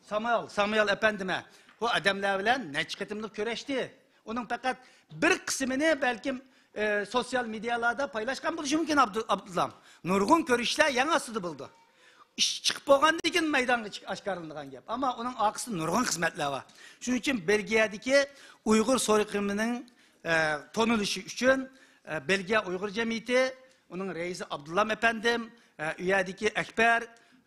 سامۇئېل، سامۇئېل ئەپەندىمە، بۇ ئادەملەر بىلەن نەچچە قېتىملىق كۆرۈشتى. ئۇنىڭ پەقەت بىر قىسمىنى بەلكىم، ئە، سوتسىيال مېدىيالاردا پايلاشقان بولۇشى مۇمكىن، ئابدۇ-، ئابدۇللام. نۇرغۇن كۆرۈشۈشلەر يەنە ئاستىدا بولىدۇ. ئىش چىقىپ بولغاندىن كېيىن مەيدانغا چىق-، ئاشكارىلىنىدىغان گەپ. ئەمما ئۇنىڭ ئارقىسىدا نۇرغۇن خىزمەتلەر بار. شۇنىڭ ئۈچۈن بېلگىيەدىكى ئۇيغۇر سويقىمىنىڭ، ئە، تونۇلۇشى ئۈچۈن، ئە، بېلگىيە ئۇيغۇر جەمئىيىتى، ئۇنىڭ رەئىسى ئابدۇللام ئەپەندىم، ئە، ئۇ يەردىكى ئەكبەر،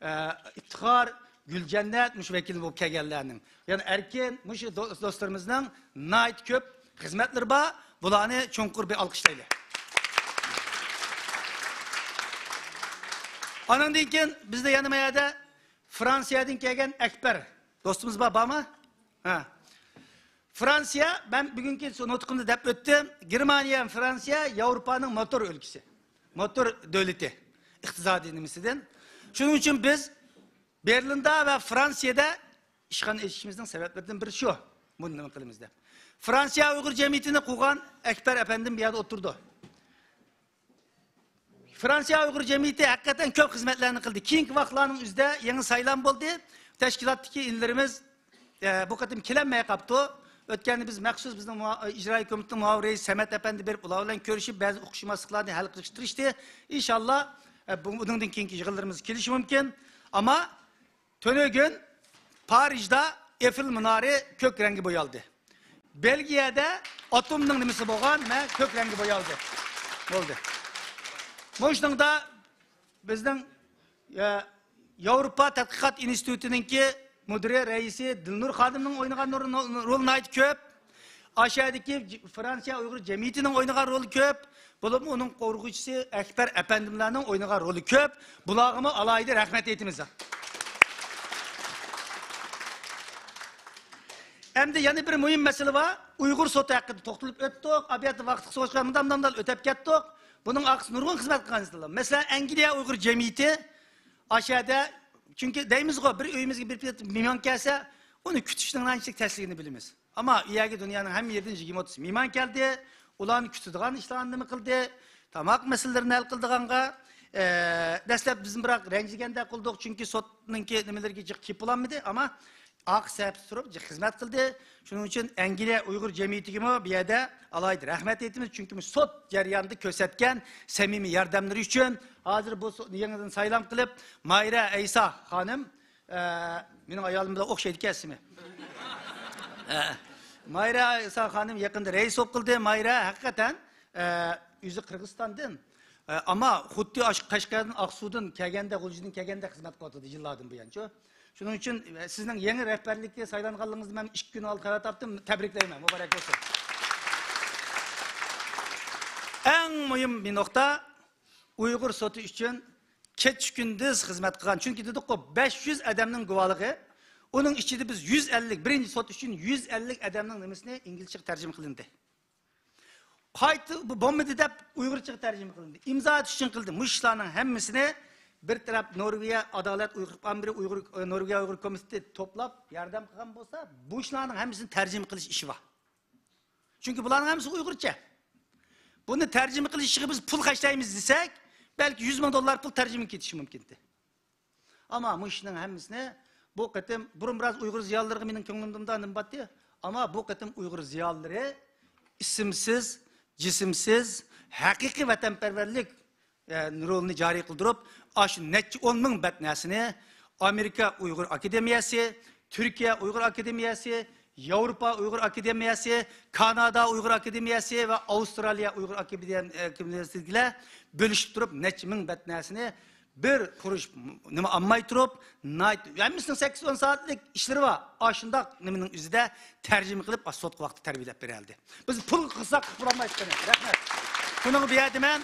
ئە، ئىپتىخار، گۈلجەننەت، مۇشۇ ۋەكىل بولۇپ كەلگەنلەرنىڭ، يەنە ئەركىن، مۇشۇ دو-، دوستلىرىمىزنىڭ ناھايىتى كۆپ خىزمەتلىرى بار. بۇلارنى چوڭقۇر بىر ئالقىشلايلى. ئانىڭدىن كېيىن بىزدە يەنە ما يەردە فرانسىيەدىن كەلگەن ئەكبەر دوستىمىز بار، بارمۇ؟ ھە. فرانسىيە، مەن بۈگۈنكى نۇتقۇمدا دەپ ئۆتتۈم، گېرمانىيە ھەم فرانسىيە ياۋروپانىڭ موتور ئۆلكىسى، موتور دۆلىتى، ئىقتىسادىي نېمىسىدىن. شۇنىڭ ئۈچۈن بىز بېرلىندا ۋە فرانسىيەدە ئىشخانا ئېچىشىمىزنىڭ سەۋەبلىرىدىن بىرى شۇ. بۇنى نېمە قىلىمىز دەپ. فرانسىيە ئۇيغۇر جەمئىيىتىنى قۇرغان ئەكبەر ئەپەندىم بۇ يەردە ئولتۇرىدۇ. فرانسىيە ئۇيغۇر جەمئىيىتى ھەقىقەتەن كۆپ خىزمەتلەرنى قىلدى. كېيىنكى ۋاقىتلارنىڭ ئۆزىدە يېڭى سايلام بولدى. تەشكىلاتتىكى ئىنىلىرىمىز، ئە، بۇ قېتىم كېلەلمەي قاپتۇ. ئۆتكەندە بىز مەخسۇس بىزنىڭ مۇئا-، ئىجرائىي كومىتېتنىڭ مۇئاۋىن رەئىسى سەمەت ئەپەندى بېرىپ، ئۇلار بىلەن كۆرۈشۈپ، بەزى ئۇقۇشماسلىقلارنى ھەل قىلىشقا تىرىشتى. ئىنشاللا، ئە، بۇ، بۇنىڭدىن كېيىنكى يىغىنلىرىمىز كېلىشى مۇمكىن. ئەمما تۈنۈگۈن پارىژدا ئېفېل مۇنارى كۆك رەڭگە بويالدى. بېلگىيەدە ئاتومنىڭ نېمىسى بولغان، مە، كۆك رەڭگە بويالدى. بولدى. مۇشۇنىڭدا بىزنىڭ، ئە، ياۋروپا تەتقىقات ئىنستىتۇتىنىڭكى مۇدىرى رەئىسى دىلنۇر خانىمنىڭ ئوينىغان رولى، رولى ناھايىتى كۆپ. ئاشۇ يەردىكى ج-، فرانسىيە ئۇيغۇر جەمئىيىتىنىڭ ئوينىغان رولى كۆپ. بولۇپمۇ ئۇنىڭ قۇرغۇچىسى ئەكبەر ئەپەندىملەرنىڭ ئوينىغان رولى كۆپ. بۇلارغىمۇ ئالاھىدە رەھمەت ئېيتىمىز. ئەمدى يەنە بىر مۇھىم مەسىلە بار. ئۇيغۇر سوتى ھەققىدە توختىلىپ ئۆتتۇق. ئابىيەتتە ۋاقىت قىسقا بولغاچقا مۇنداق مۇنداق ئۆتۈپ كەتتۇق. بۇنىڭ ئارقىسىدا نۇرغۇن خىزمەت قىلغان ئىنسانلار. مەسىلەن، ئەنگلىيە ئۇيغۇر جەمئىيىتى ئاشۇ يەردە، چۈنكى دەيمىزغۇ، بىر ئۆيىمىزگە بىر مېھمان كەلسە، ئۇنى كۈتۈشنىڭ نەنچىلىك تەسلىكىنى بىلىمىز. ئەمما ئۇ يەرگە دۇنيانىڭ ھەممە يېرىدىن يىگىرمە ئوتتۇز مېھمان كەلدى. ئۇلارنى كۈتىدىغان ئىشلارنى نېمە قىلدى؟ تاماق مەسىلىلىرىنى ھەل قىلىدىغانغا، ئە، دەسلەپ بىزمۇ بىراق رەنجىگەندەك قىلدۇق، چۈنكى سوتنىڭكى نېمىلىرىگە جىق كېلىپ بولالمىدى، ئەمما ئارقا سەپتە تۇرۇپ جىق خىزمەت قىلدى. شۇنىڭ ئۈچۈن ئەنگلىيە ئۇيغۇر جەمئىيىتىگىمۇ بۇ يەردە ئالاھىدە رەھمەت ئېيتىمىز، چۈنكى بۇ سوت جەريانىدا كۆرسەتكەن سەمىمىي ياردەملىرى ئۈچۈن. ھازىر بۇ سو-، يېڭىدىن سايلام قىلىپ، مايرا ئەيسا خانىم، ئە، مېنىڭ ئايالىم بىلەن ئوخشايدىكەن ئىسمى. ئە، مايرا ئىسا خانىم يېقىندا رەئىس بولۇپ قىلدى. مايرا ھەقىقەتەن، ئە، ئۆزى قىرغىزىستاندىن، ئە، ئەمما خۇددى ئاشۇ قەشقەردىن، ئاقسۇدىن كەلگەندە، غۇلجىدىن كەلگەندە خىزمەت قىلىۋاتىدۇ يىللاردىن بۇيانچۇ. شۇنىڭ ئۈچۈن، ئە، سىزنىڭ يېڭى رەھبەرلىككە سايلانغانلىقىڭىزنى مەن ئىككى كۈن ئالدى خەۋەر تاپتىم. تەبرىكلەيمەن. مۇبارەك بولسۇن. ئەڭ مۇھىم بىر نۇقتا، ئۇيغۇر سوتى ئۈچۈن كېچە كۈندۈز خىزمەت قىلغان. چۈنكى دېدۇققۇ، بەش يۈز ئادەمنىڭ گۇۋاھلىقى، ئۇنىڭ ئىچىدە بىز يۈز ئەللىك، بىرىنچى سوت ئۈچۈن يۈز ئەللىك ئادەمنىڭ نېمىسىنى ئىنگلىزچىغا تەرجىمە قىلىندى. قايتا بۇ بولمىدى دەپ ئۇيغۇرچىغا تەرجىمە قىلىندى. ئىمزا ئېتىش ئۈچۈن قىلدى. مۇشۇ ئىشلارنىڭ ھەممىسىنى بىر تەرەپ نورۋېگىيە ئادالەت ئۇيغۇر ئامبىرى ئۇيغۇر، نورۋېگىيە ئۇيغۇر كومىتېتى توپلاپ ياردەم قىلغان بولسا، بۇ ئىشلارنىڭ ھەممىسىنى تەرجىمە قىلىش ئىشى بار. چۈنكى بۇلارنىڭ ھەممىسى ئۇيغۇرچە. بۇنى تەرجىمە قىلىشىغا بىز پۇل خەجلەيمىز دېسەك، بەلكى يۈز مىڭ دوللار پۇل تەرجىمە كېتىشى مۇمكىن ئىدى. ئەمما مۇشۇنىڭ ھەممىسىنى بۇ قېتىم، بۇرۇن بىراز ئۇيغۇر زىيالىيلىرىغا مېنىڭ كۆڭلۈمدە مۇنداق نېمە بارتى، ئەمما بۇ قېتىم ئۇيغۇر زىيالىيلىرى ئىسىمسىز، جىسىمسىز، ھەقىقىي ۋەتەنپەرۋەرلىك ئە، رولىنى جارى قىلدۇرۇپ، ئاشۇ نەچچە ئون مىڭ بەت نەرسىنى ئامېرىكا ئۇيغۇر ئاكادېمىيەسى، تۈركىيە ئۇيغۇر ئاكادېمىيەسى، ياۋروپا ئۇيغۇر ئاكادېمىيەسى، كانادا ئۇيغۇر ئاكادېمىيەسى ۋە ئاۋسترالىيە ئۇيغۇر ئاكادېمىيە-، ئاكادېمىيەسىدىكىلەر بۆلۈشۈپ تۇرۇپ، نەچچە مىڭ بەت نەرسىنى بىر قۇرۇش نېمە ئالماي تۇرۇپ، ناھايىتى، ھەممىسىنىڭ سەككىز ئون سائەتلىك ئىشلىرى بار. ئاشۇنداق نېمىنىڭ ئۆزىدە تەرجىمە قىلىپ، ئاشۇ سوتقا ۋاقىت تەربىيەلەپ بېرەلدى. بىز پۇل قىلساق قىلالمايدىغىنى. رەھمەت. شۇنىڭغا بۇ يەردە مەن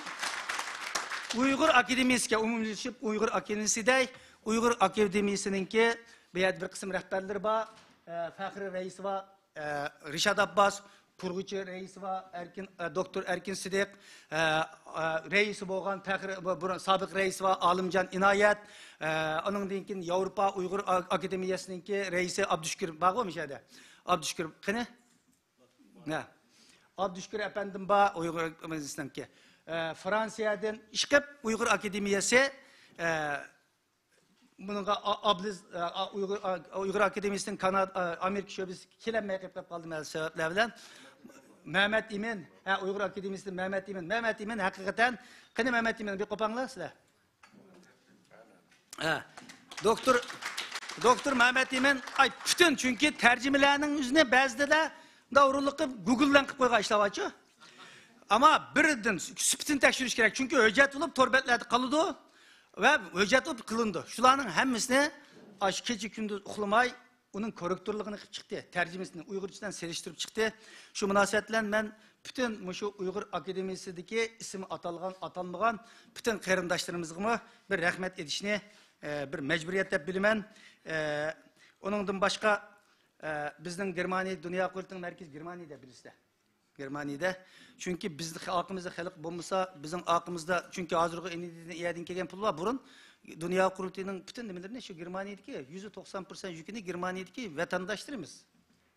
ئۇيغۇر ئاكادېمىيىسىگە ئومۇملىشىپ، ئۇيغۇر ئاكادېمىيىسى دەي، ئۇيغۇر ئاكادېمىيىسىنىڭكى بۇ يەردە بىر قىسىم رەھبەرلىرى بار، ئە، فەخرىي رەئىسى بار، ئە، رىشات ئابباس، قۇرغۇچى رەئىسى بار، ئەركىن، ئە، دوكتور ئەركىن سىدىق، ئە، ئە، رەئىسى بولغان فەخرىي، بۇ، بۇرۇن سابىق رەئىسى بار، ئالىمجان ئىنايەت، ئە، ئۇنىڭدىن كېيىن ياۋروپا ئۇيغۇر ئا-، ئاكادېمىيەسىنىڭكى رەئىسى ئابدۇشۈكۈر بارغۇ مۇشۇ يەردە. ئابدۇشۈكۈر قېنى؟ ھە. ئابدۇشۈكۈر ئەپەندىم بار، ئۇيغۇر ئاكادېمىيەسىنىڭكى. ئە، فرانسىيەدىن ئىشقىپ ئۇيغۇر ئاكادېمىيەسى، ئە، بۇنىڭغا ئا-، ئابلىز، ئە، ئا-، ئۇيغۇر، ئا-، ئۇيغۇر ئاكادېمىيەسىنىڭ كانادا، ئا-، ئامېرىكا شۆبىسى كېلەلمەي قېلىپ قالدى مەلۇم سەۋەبلەر بىلەن. مەمەت ئىمىن، ھە، ئۇيغۇر ئاكادېمىيەسىدىن مەمەت ئىمىن. مەمەت ئىمىن ھەقىقەتەن، قېنى مەمەت ئىمىن، بىر قوپاڭلار سىلەر. ھە. دوكتور، دوكتور مەمەت ئىمىن، ئاي، پۈتۈن، چۈنكى تەرجىمىلەرنىڭ ئۆزىنى بەزىدە مۇنداق ئورۇنلۇق قىلىپ گۇگلدىن قىلىپ قويغان ئىشلار بارچۇ. ئەمما بىردىن سۈپىتىنى تەكشۈرۈش كېرەك. چۈنكى ھۆججەت بولۇپ تور بەتلەردە قالىدۇ ۋە ھۆججەت بولۇپ قىلىنىدۇ. شۇلارنىڭ ھەممىسىنى ئاشۇ كېچە كۈندۈز ئۇخلىماي ئۇنىڭ كوررېكتورلۇقىنى قىلىپ چىقتى. تەرجىمىسىنى ئۇيغۇرچە بىلەن سېلىشتۇرۇپ چىقتى. شۇ مۇناسىۋەت بىلەن مەن پۈتۈن مۇشۇ ئۇيغۇر ئاكادېمىيىسىدىكى ئىسمى ئاتالغان، ئاتالمىغان پۈتۈن قېرىنداشلىرىمىزغىمۇ بىر رەھمەت ئېيتىشنى، ئە، بىر مەجبۇرىيەت دەپ بىلىمەن. ئە، ئۇنىڭدىن باشقا، ئە، بىزنىڭ گېرمانىيە دۇنيا قۇرۇلتىيىنىڭ مەركىزى گېرمانىيەدە، بىلىسىلەر. گېرمانىيەدە. چۈنكى بىزنىڭ ئارقىمىزدا خەلق بولمىسا، بىزنىڭ ئارقىمىزدا، چۈنكى ھازىرغۇ ئېنىدىن ئىيەدىن كەلگەن پۇل بار. بۇرۇن دۇنيا قۇرۇلتىيىنىڭ پۈتۈن نېمىلىرىنى شۇ گېرمانىيەدىكى يۈزدە توقسان پىرسەنت يۈكىنى گېرمانىيەدىكى ۋەتەنداشلىرىمىز،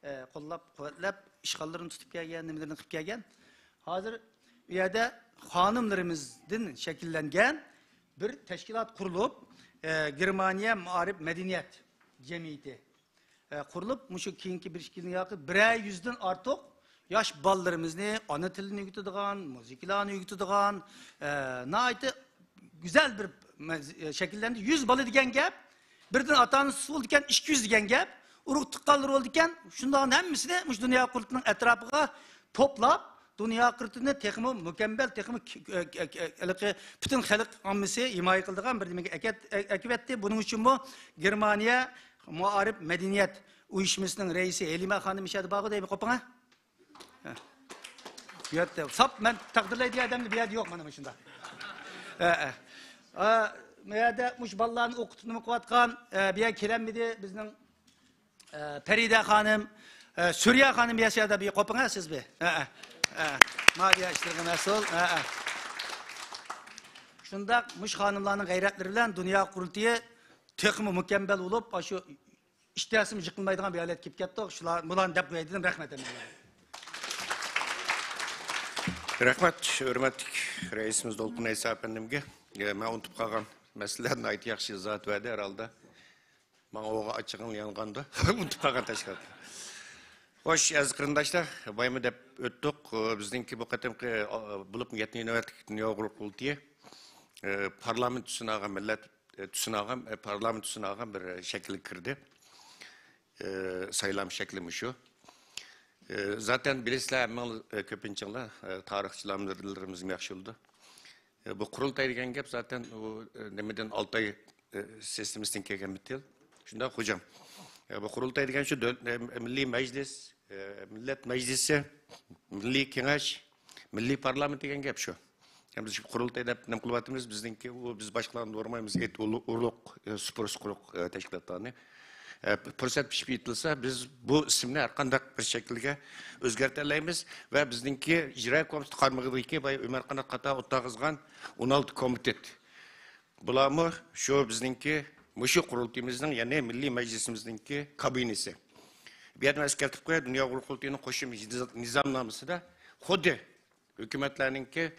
ئە، قوللاپ، قۇۋۋەتلەپ، ئىشغاللىرىنى تۇتۇپ كەلگەن، نېمىلىرىنى قىلىپ كەلگەن. ھازىر ئۇ يەردە خانىملىرىمىزدىن شەكىللەنگەن بىر تەشكىلات قۇرۇلۇپ، ئە، گېرمانىيە مائارىپ مەدەنىيەت جەمئىيىتى. ئە، قۇرۇلۇپ، مۇشۇ كېيىنكى بىر ئىككى يىلنىڭ ياقى بىرەر يۈزدىن ئارتۇق ياش بالىلىرىمىزنى ئانا تىلىنى ئۆگىتىدىغان، مۇزىكىلارنى ئۆگىتىدىغان، ئە، ناھايىتى گۈزەل بىر مەز-، شەكىللەندى. يۈز بالا دېگەن گەپ، بىردىن ئاتا ئانىسى بولىدىكەن، ئىككى يۈز دېگەن گەپ، ئۇرۇق تۇغقانلىرى بولىدىكەن، شۇنداقنى ھەممىسىنى مۇشۇ دۇنيا قۇرۇلتىيىنىڭ ئەتراپىغا توپلاپ، دۇنيا قۇرۇلتىيىنى تېخىمۇ مۇكەممەل، تېخىمۇ ك-، ك-، ك-، ھېلىقى پۈتۈن خەلق ئاممىسى ھىمايە قىلىدىغان بىر نېمىگە ئەكەت-، ئە-، ئەكىۋەتتى. بۇنىڭ ئۈچۈنمۇ گېرمانىيە مائارىپ مەدەنىيەت ئۇيۇشمىسىنىڭ رەئىسى ھېلىمە خانىم ئىچەردە بارغۇ دەيمەن، قوپۇڭا. ھە. بۇ يەردە ساپ مەن تەقدىرلەيدىغان ئادەملا بۇ يەردە يوق، مانا مۇشۇنداق. ھە، ھە. ئا، بۇ يەردە مۇشۇ بالىلارنى ئوقۇتۇپ نېمە قىلىۋاتقان، ئە، بۇ يەرگە كېلەلمىدى بىزنىڭ ئە، پەرىدە خانىم، ئە، سۈرىيە خانىم ياشايدۇ، بىر قوپۇڭ، ھە، سىز بىر. ھە، ھە. ھە. مالىيە ئىشلىرىغا مەسئۇل. ھە، ھە. شۇنداق، مۇشۇ خانىملارنىڭ غەيرەتلىرى بىلەن دۇنيا قۇرۇلتىيى تېخىمۇ مۇكەممەل بولۇپ، ئاشۇ ئىشتىھاسىمۇ يىقىلمايدىغان بىر ھالەتكە كېلىپ كەتتۇق. شۇلار، بۇلارنى دەپ قوياي دېدىم. رەھمەت ھەممىڭلارغا. رەھمەت، ھۆرمەتلىك رەئىسىمىز دولقۇن ئەيسا ئەپەندىمگە. ئە، مەن ئۇنتۇپ قالغان مەسىلىلەرنى ناھايىتى ياخشى ئىزاھات بەردى ھەر ھالدا. ماڭا ئوغا ئاچچىقىڭ يانغاندا ئۇنتۇپ قالغان تەشكىلات. خوش، ئەزىز قېرىنداشلار، باياممۇ دەپ ئۆتتۇق. بىزنىڭكى بۇ قېتىمقى، ئا، بولۇپمۇ يەتتىنچى نۆۋەتلىك دۇنيا ئۇيغۇر قۇرۇلتىيى، ئە، پارلامېنت تۈسىنى ئالغان، مىللەت، ئە، تۈسىنى ئالغان، ئە، پارلامېنت تۈسىنى ئالغان بىر شەكىلگە كىردى. ئە، سايلام شەكلى مۇشۇ. ئى، زاتەن بىلىسىلەر، ھەممىڭلار، ئى، كۆپىنچىڭلار، ئى، تارىخچىلارمىز، بىرلىرىمىزمۇ ياخشى بىلىدۇ. ئى، بۇ قۇرۇلتاي دېگەن گەپ زاتەن ئۇ، ئى، نېمىدىن، ئالتاي، ئى، سىستېمىسىدىن كەلگەن بىر تىل. شۇنداق، خوجام. ئى، بۇ قۇرۇلتاي دېگەن شۇ دۆل-، ئى، مىللىي مەجلىس، ئى، مىللەت مەجلىسى، مىللىي كېڭەش، مىللىي پارلامېنت دېگەن گەپ شۇ. ھەم بىز قۇرۇلتاي دەپ نېمە قىلىۋاتىمىز؟ بىزنىڭكى ئۇ، بىز باشقىلارنى نورمايمىز، ئىت، ئۇلۇ-، ئۇرۇق، ئە، سۇپۇرۇس قۇرۇق، ئە، تەشكىلاتلارنى. ئە، پۇرسەت پىشىپ يېتىلسە، بىز بۇ ئىسىمنى ھەر قانداق بىر شەكىلگە ئۆزگەرتەلەيمىز ۋە بىزنىڭكى ئىجرا كومىتېت قارمىقىدىكى بايا ئۆمەر قانات قاتار ئولتۇرغۇزغان ئون ئالتە كومىتېت. بۇلارمۇ شۇ بىزنىڭكى مۇشۇ قۇرۇلتىيىمىزنىڭ، يەنى مىللىي مەجلىسىمىزنىڭكى كابىنىسى. بۇ يەردىن ئەسكەرتىپ قوياي، دۇنيا ئۇيغۇر قۇرۇلتىيىنىڭ قوشۇمچە نىزامنامىسىدا خۇددى ھۆكۈمەتلەرنىڭكى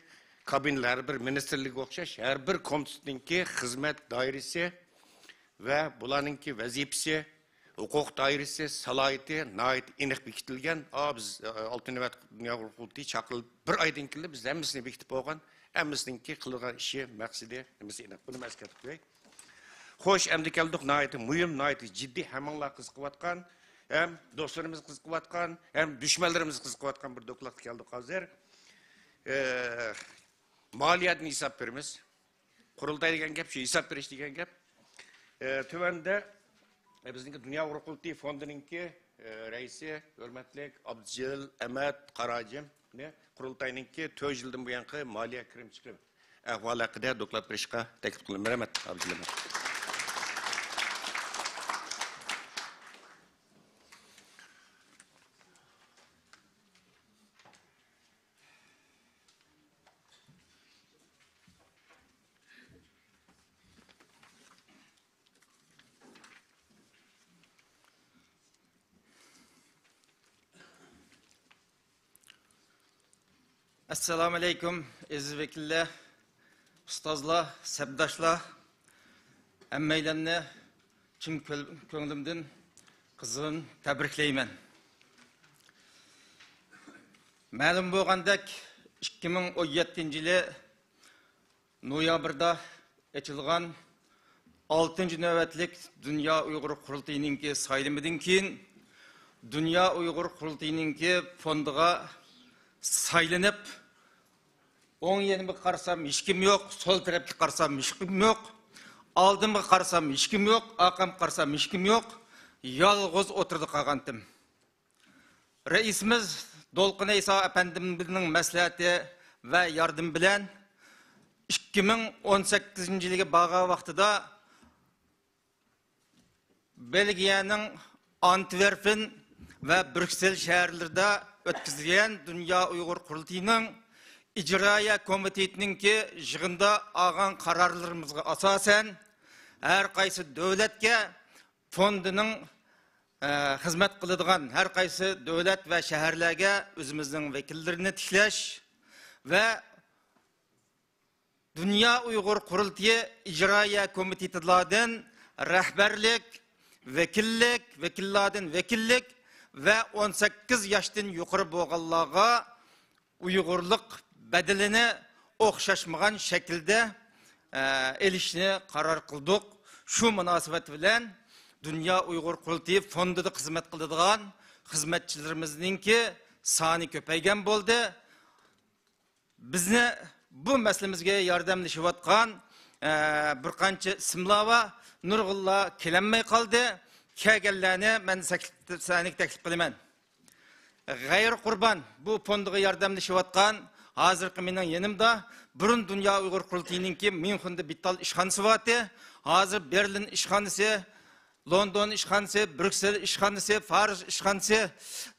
كابىنىلىرى، ھەر بىر مىنىستىرلىككە ئوخشاش، ھەر بىر كومىتېتنىڭكى خىزمەت دائىرىسى ۋە بۇلارنىڭكى ۋەزىپىسى، ھوقۇق دائىرىسى، سالاھىيىتى ناھايىتى ئېنىق بېكىتىلگەن. ئا، بىز، ئە، ئالتىنچى نۆۋەت دۇنيا ئۇيغۇر قۇرۇلتىيى چاقىرىلىپ بىر ئايدىن كېيىن بىز ھەممىسىنى بېكىتىپ بولغان، ھەممىسىنىڭكى قىلىدىغان ئىشى، مەقسىتى، نېمىسى ئېنىق. بۇنى ئەسكەرتىپ قوياي. خوش، ئەمدى كەلدۇق ناھايىتى مۇھىم، ناھايىتى جىددىي، ھەممىڭلار قىزىقىۋاتقان، ھەم دوستلىرىمىز قىزىقىۋاتقان، ھەم دۈشمەنلىرىمىز قىزىقىۋاتقان بىر دوكلاتقا كەلدۇق ھازىر. ئە، مالىيەدىن ھېساب بېرىمىز. قۇرۇلتاي دېگەن گەپ شۇ، ھېساب بېرىش دېگەن گەپ. ئە، تۆۋەندە، ئە، بىزنىڭكى دۇنيا ئۇيغۇر قۇرۇلتىيى فوندىنىڭكى، ئە، رەئىسى، ھۆرمەتلىك ئابدۇجېلىل ئەمەت قاراجىمنى قۇرۇلتاينىڭكى تۆت يىلدىن بۇيانقى مالىيە كىرىم چىقىرىم ئەھۋالى ھەققىدە دوكلات بېرىشقا تەكلىپ قىلىمەن. رەھمەت، ئابدۇجېلىل ئەمەت. ئەسسالامۇئەلەيكۇم، ئەزىز ۋەكىللەر، ئۇستازلار، سەپداشلار، ھەممەيلەننى چىن كۆل-، كۆڭلۈمدىن قىزغىن تەبرىكلەيمەن. مەلۇم بولغاندەك، ئىككى مىڭ ئون يەتتىنچى يىلى نويابىردا ئېچىلغان ئالتىنچى نۆۋەتلىك دۇنيا ئۇيغۇر قۇرۇلتىيىنىڭكى سايلىمىدىن كېيىن، دۇنيا ئۇيغۇر قۇرۇلتىيىنىڭكى فوندىغا سايلىنىپ، ئوڭ يېنىمغا قارىسام، ھېچكىم يوق، سول تەرەپكە قارىسام، ھېچكىم يوق، ئالدىمغا قارىسام، ھېچكىم يوق، ئارقامغا قارىسام، ھېچكىم يوق، يالغۇز ئوتتۇرىدا قالغانتىم. رەئىسىمىز دولقۇن ئەيسا ئەپەندىمىزنىڭ مەسلىھەتى ۋە ياردىمى بىلەن ئىككى مىڭ ئون سەككىزىنچى يىلىغا بارغان ۋاقتىدا بېلگىيەنىڭ ئانتۋېرپېن ۋە بريۇكسېل شەھەرلىرىدە ئۆتكۈزۈلگەن دۇنيا ئۇيغۇر قۇرۇلتىيىنىڭ ئىجرائىيە كومىتېتىنىڭكى يىغىندا ئالغان قارارلىرىمىزغا ئاساسەن، ھەر قايسى دۆلەتكە فوندىنىڭ، ئە، خىزمەت قىلىدىغان ھەر قايسى دۆلەت ۋە شەھەرلەرگە ئۆزىمىزنىڭ ۋەكىللىرىنى تىكلەش ۋە دۇنيا ئۇيغۇر قۇرۇلتىيى ئىجرائىيە كومىتېتىلاردىن رەھبەرلىك، ۋەكىللىك، ۋەكىللاردىن ۋەكىللىك ۋە ئون سەككىز ياشتىن يۇقىرى بولغانلارغا ئۇيغۇرلۇق بەدىلىنى ئوخشاشمىغان شەكىلدە، ئە، ئېلىشنى قارار قىلدۇق. شۇ مۇناسىۋەت بىلەن دۇنيا ئۇيغۇر قۇرۇلتىيى فوندىدا خىزمەت قىلىدىغان خىزمەتچىلىرىمىزنىڭكى سانى كۆپەيگەن بولدى. بىزنى بۇ مەسىلىمىزگە ياردەملىشىۋاتقان، ئە، بىر قانچە ئىسىملار بار. نۇرغۇنلار كېلەلمەي قالدى. كەلگەنلەرنى مەن تەكلىپ، سەھنىگە تەكلىپ قىلىمەن. غەيرىي قۇربان بۇ فوندىغا ياردەملىشىۋاتقان، ھازىرقى مېنىڭ يېنىمدا، بۇرۇن دۇنيا ئۇيغۇر قۇرۇلتىيىنىڭكى ميۇنخېندا بىتال ئىشخانىسى بارتى، ھازىر بېرلىن ئىشخانىسى، لوندون ئىشخانىسى، بريۇكسېل ئىشخانىسى، پارىژ ئىشخانىسى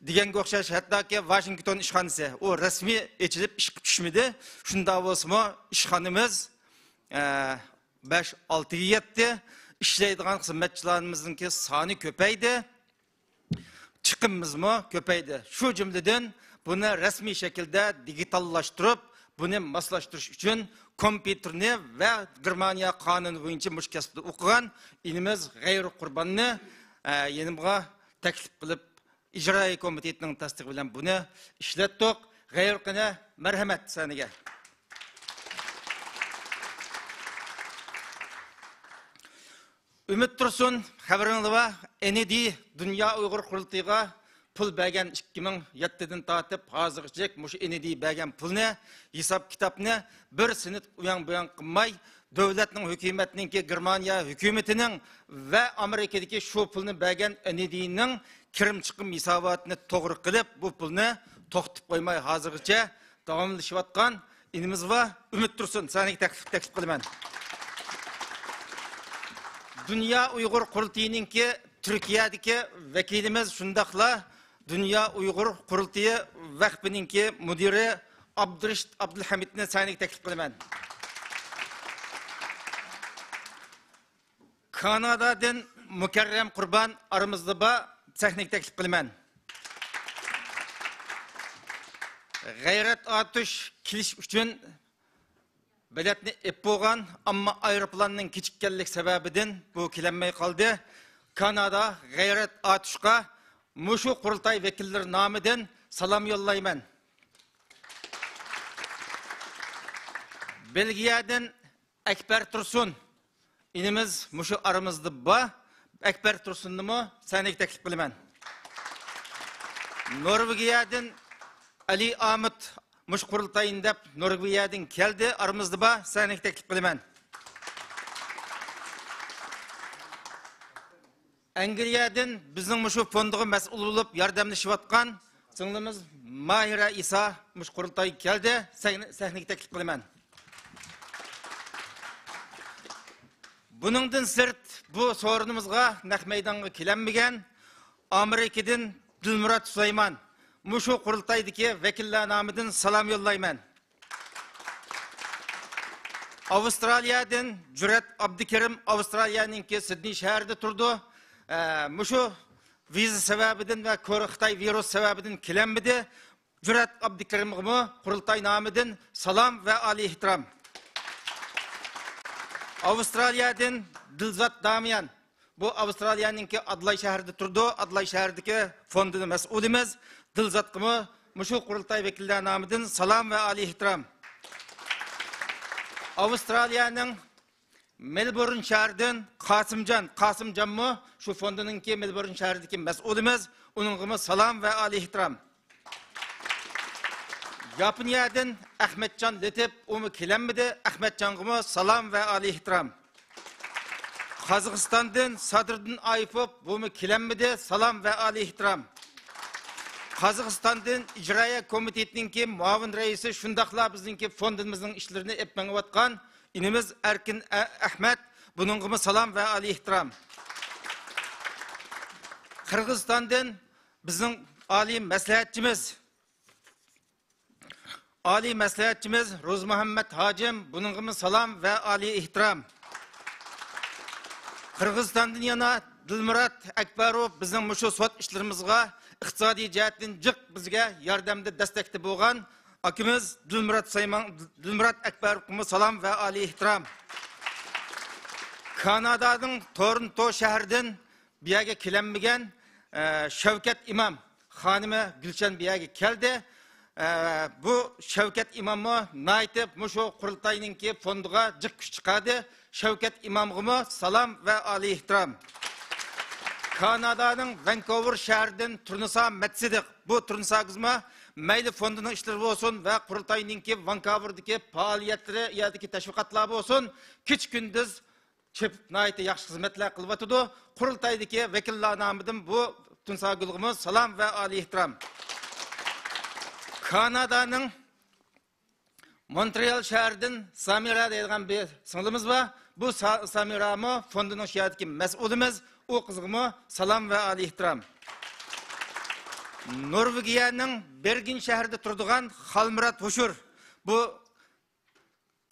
دېگەنگە ئوخشاش، ھەتتاكى ۋاشىنگتون ئىشخانىسى، ئۇ رەسمىي ئېچىلىپ ئىشقا چۈشمىدى. شۇنداق بولسىمۇ، ئىشخانىمىز، ئە، بەش، ئالتىگە يەتتى. ئىشلەيدىغان خىزمەتچىلىرىمىزنىڭكى سانى كۆپەيدى. چىقىمىمىزمۇ كۆپەيدى. شۇ جۈملىدىن بۇنى رەسمىي شەكىلدە دىگىتاللاشتۇرۇپ، بۇنى ماسلاشتۇرۇش ئۈچۈن كومپيۇتېرنى ۋە گېرمانىيە قانۇنى بويىچە مۇشۇ كەسىپتە ئوقۇغان ئىنىمىز غەيرىي قۇرباننى، ئە، يېنىمغا تەكلىپ قىلىپ، ئىجرائىي كومىتېتنىڭ تەستىقى بىلەن بۇنى ئىشلەتتۇق. غەيرىي قېنى، مەرھەمەت سەھنىگە. ئۈمىد تۇرسۇن، خەۋىرىڭلار بار، ئېن ئى دى دۇنيا ئۇيغۇر قۇرۇلتىيىغا پۇل بەرگەن، ئىككى مىڭ يەتتىدىن تارتىپ ھازىرغىچە مۇشۇ ئىنىدى بەرگەن پۇلنى، ھېساب كىتابنى بىر سېنت ئۇياڭ بۇياڭ قىلماي، دۆلەتنىڭ ھۆكۈمەتنىڭكى، گېرمانىيە ھۆكۈمىتىنىڭ ۋە ئامېرىكىدىكى شۇ پۇلنى بەرگەن ئىنىدىنىڭ كىرىم چىقىم ھېساباتىنى توغرا قىلىپ، بۇ پۇلنى توختىتىپ قويماي ھازىرغىچە داۋاملىشىۋاتقان ئىنىمىز بار، ئۈمىد تۇرسۇن، سەھنىگە تەكلىپ، تەكلىپ قىلىمەن. دۇنيا ئۇيغۇر قۇرۇلتىيىنىڭكى تۈركىيەدىكى ۋەكىلىمىز، شۇنداقلا دۇنيا ئۇيغۇر قۇرۇلتىيى ۋەقپىنىڭكى مۇدىرى ئابدۇرېشىت ئابدۇلھەمىدنى سەھنىگە تەكلىپ قىلىمەن. كانادادىن مۇكەررەم قۇربان ئارىمىزدا بار، سەھنىگە تەكلىپ قىلىمەن. غەيرەت ئاتۇش كېلىش ئۈچۈن بېلەتنى ئېلىپ بولغان، ئەمما ئايروپىلاننىڭ كېچىككەنلىك سەۋەبىدىن بۇ كېلەلمەي قالدى. كانادا غەيرەت ئاتۇشقا مۇشۇ قۇرۇلتاي ۋەكىللىرى نامىدىن سالام يوللايمەن. بېلگىيەدىن ئەكبەر تۇرسۇن ئىنىمىز مۇشۇ ئارىمىزدا بار. ئەكبەر تۇرسۇننىمۇ سەھنىگە تەكلىپ قىلىمەن. نورۋېگىيەدىن ئەلى ئامىت مۇشۇ قۇرۇلتاينى دەپ نورۋېگىيەدىن كەلدى، ئارىمىزدا بار، سەھنىگە تەكلىپ قىلىمەن. ئەنگلىيەدىن بىزنىڭ مۇشۇ فوندىغا مەسئۇل بولۇپ ياردەملىشىۋاتقان سىڭلىمىز ماھىرە ئىسا مۇشۇ قۇرۇلتايغا كەلدى، سەھنە-، سەھنىگە تەكلىپ قىلىمەن. بۇنىڭدىن سىرت، بۇ سورۇنىمىزغا نەق مەيدانغا كېلەلمىگەن ئامېرىكىدىن دىلمۇرات سۇلايمان مۇشۇ قۇرۇلتايدىكى ۋەكىللەر نامىدىن سالام يوللايمەن. ئاۋسترالىيەدىن جۈرئەت ئابدۇكېرىم، ئاۋسترالىيەنىڭكى سىدنېي شەھىرىدە تۇرىدۇ. ئە، مۇشۇ ۋىزا سەۋەبىدىن ۋە كورونا خىتاي ۋىرۇس سەۋەبىدىن كېلەلمىدى. جۈرئەت ئابدۇكېرىمغىمۇ قۇرۇلتاي نامىدىن سالام ۋە ئالىي ئېھتىرام. ئاۋسترالىيەدىن دىلزات دامىيان. بۇ ئاۋسترالىيەنىڭكى ئادلاي شەھىرىدە تۇرىدۇ. ئادلاي شەھىرىدىكى فوندىنىڭ مەسئۇلىمىز دىلزاتقىمۇ مۇشۇ قۇرۇلتاي ۋەكىللەر نامىدىن سالام ۋە ئالىي ئېھتىرام. ئاۋسترالىيەنىڭ مېلبورن شەھىرىدىن قاسىمجان، قاسىمجانمۇ شۇ فوندىنىڭكى مېلبورن شەھىرىدىكى مەسئۇلىمىز، ئۇنىڭغىمۇ سالام ۋە ئالىي ئېھتىرام. ياپونىيەدىن ئەخمەتجان لېتىپ، ئۇمۇ كېلەلمىدى، ئەخمەتجانغىمۇ سالام ۋە ئالىي ئېھتىرام. قازاقىستاندىن سادىردىن ئايفوف، بۇمۇ كېلەلمىدى، سالام ۋە ئالىي ئېھتىرام. قازاقىستاندىن ئىجرائىيە كومىتېتىنىڭكى مۇئاۋىن رەئىسى، شۇنداقلا بىزنىڭكى فوندىمىزنىڭ ئىشلىرىنى ئېلىپ مېڭىۋاتقان ئىنىمىز ئەركىن ئە-، ئەخمەت، بۇنىڭغىمۇ سالام ۋە ئالىي ئېھتىرام. قىرغىزىستاندىن بىزنىڭ ئالىي مەسلىھەتچىمىز، ئالىي مەسلىھەتچىمىز روزمۇھەممەت ھاجىم، بۇنىڭغىمۇ سالام ۋە ئالىي ئېھتىرام. قىرغىزىستاندىن يەنە دىلمۇرات ئەكبەروف، بىزنىڭ مۇشۇ سوت ئىشلىرىمىزغا ئىقتىسادىي جەھەتتىن جىق بىزگە ياردەمدە، دەستەكتە بولغان ئاكىمىز دىلمۇرات سايمان، دىلمۇرات ئەكبەروفقىمۇ سالام ۋە ئالىي ئېھتىرام. كانادانىڭ تورونتو شەھىرىدىن بۇ يەرگە كېلەلمىگەن، ئە، شەۋكەت ئىمام خانىمى گۈلشەن بۇ يەرگە كەلدى. ئە، بۇ شەۋكەت ئىماممۇ ناھايىتى مۇشۇ قۇرۇلتاينىڭكى فوندىغا جىق كۈچ چىقاردى. شەۋكەت ئىمامغىمۇ سالام ۋە ئالىي ئېھتىرام. كانادانىڭ ۋانكوۋېر شەھىرىدىن تۇرنىسا مەتسىدىق. بۇ تۇرنىساگىزمۇ مەيلى فوندىنىڭ ئىشلىرى بولسۇن ۋە قۇرۇلتاينىڭكى ۋانكوۋېردىكى پائالىيەتلىرى، يەردىكى تەشۋىقاتلار بولسۇن، كېچە-كۈندۈز چېپىپ، ناھايىتى ياخشى خىزمەتلەر قىلىۋاتىدۇ. قۇرۇلتايدىكى ۋەكىللەر نامىدىن بۇ تۇنساگۈلگىمۇ سالام ۋە ئالىي ئېھتىرام. كانادانىڭ مونترېئال شەھىرىدىن سامىرا دەيدىغان بىر سىڭلىمىز بار. بۇ سا-، سامىرامۇ فوندىنىڭ شۇ يەردىكى مەسئۇلىمىز. ئۇ قىزغىمۇ سالام ۋە ئالىي ئېھتىرام. نورۋېگىيەنىڭ بېرگېن شەھىرىدە تۇرىدىغان خالمۇرات ھوشۇر. بۇ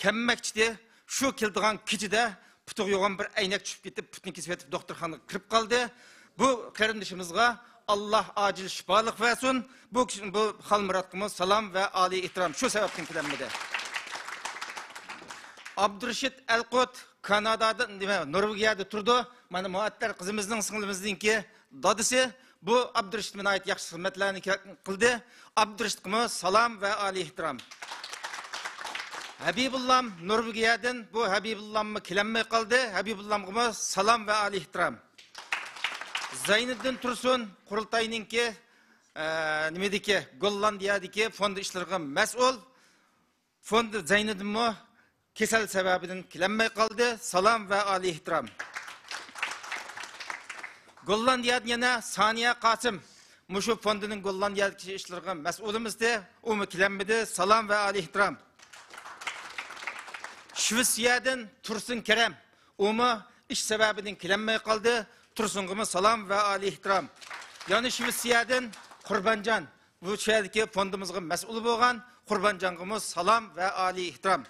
كەممەكچىدى. شۇ كېلىدىغان كېچىدە پۇتىغا يوغان بىر ئەينەك چۈشۈپ كېتىپ، پۇتىنى كېسىۋېتىپ، دوختۇرخانىغا كىرىپ قالدى. بۇ قېرىندىشىمىزغا ئاللا ئاجىل شىپالىق بەرسۇن. بۇ كىشى، بۇ خالمۇراتقىمۇ سالام ۋە ئالىي ئېھتىرام. شۇ سەۋەبتىن كېلەلمىدى. ئابدۇرېشىت ئەلقۇت كانادادا، نېمە، نورۋېگىيەدە تۇرىدۇ. مانا، مۇئەتتەر قىزىمىزنىڭ، سىڭلىمىزنىڭكى دادىسى. بۇ ئابدۇرېشىت ناھايىتى ياخشى خىزمەتلەرنى كە-، قىلدى. ئابدۇرېشىتقىمۇ سالام ۋە ئالىي ئېھتىرام. ھەبىبۇللام نورۋېگىيەدىن، بۇ ھەبىبۇللاممۇ كېلەلمەي قالدى. ھەبىبۇللامغىمۇ سالام ۋە ئالىي ئېھتىرام. زەينىددىن تۇرسۇن، قۇرۇلتاينىڭكى ئە، نېمىدىكى، گوللاندىيەدىكى فوند ئىشلىرىغا مەسئۇل. فوند زەينىدىنمۇ كېسەل سەۋەبىدىن كېلەلمەي قالدى. سالام ۋە ئالىي ئېھتىرام. گوللاندىيەدىن يەنە سانىيە قاسىم، مۇشۇ فوندىنىڭ گوللاندىيەدىكى ئىشلىرىغا مەسئۇلىمىزدى. ئۇمۇ كېلەلمىدى. سالام ۋە ئالىي ئېھتىرام. شىۋېتسىيەدىن تۇرسۇن كېرەم، ئۇمۇ ئىش سەۋەبىدىن كېلەلمەي قالدى. تۇرسۇنغىمۇ سالام ۋە ئالىي ئېھتىرام. يەنە شىۋېتسىيەدىن قۇربانجان، بۇ شەھەردىكى فوندىمىزغا مەسئۇل بولغان قۇربانجانغىمۇ سالام ۋە ئالىي ئېھتىرام.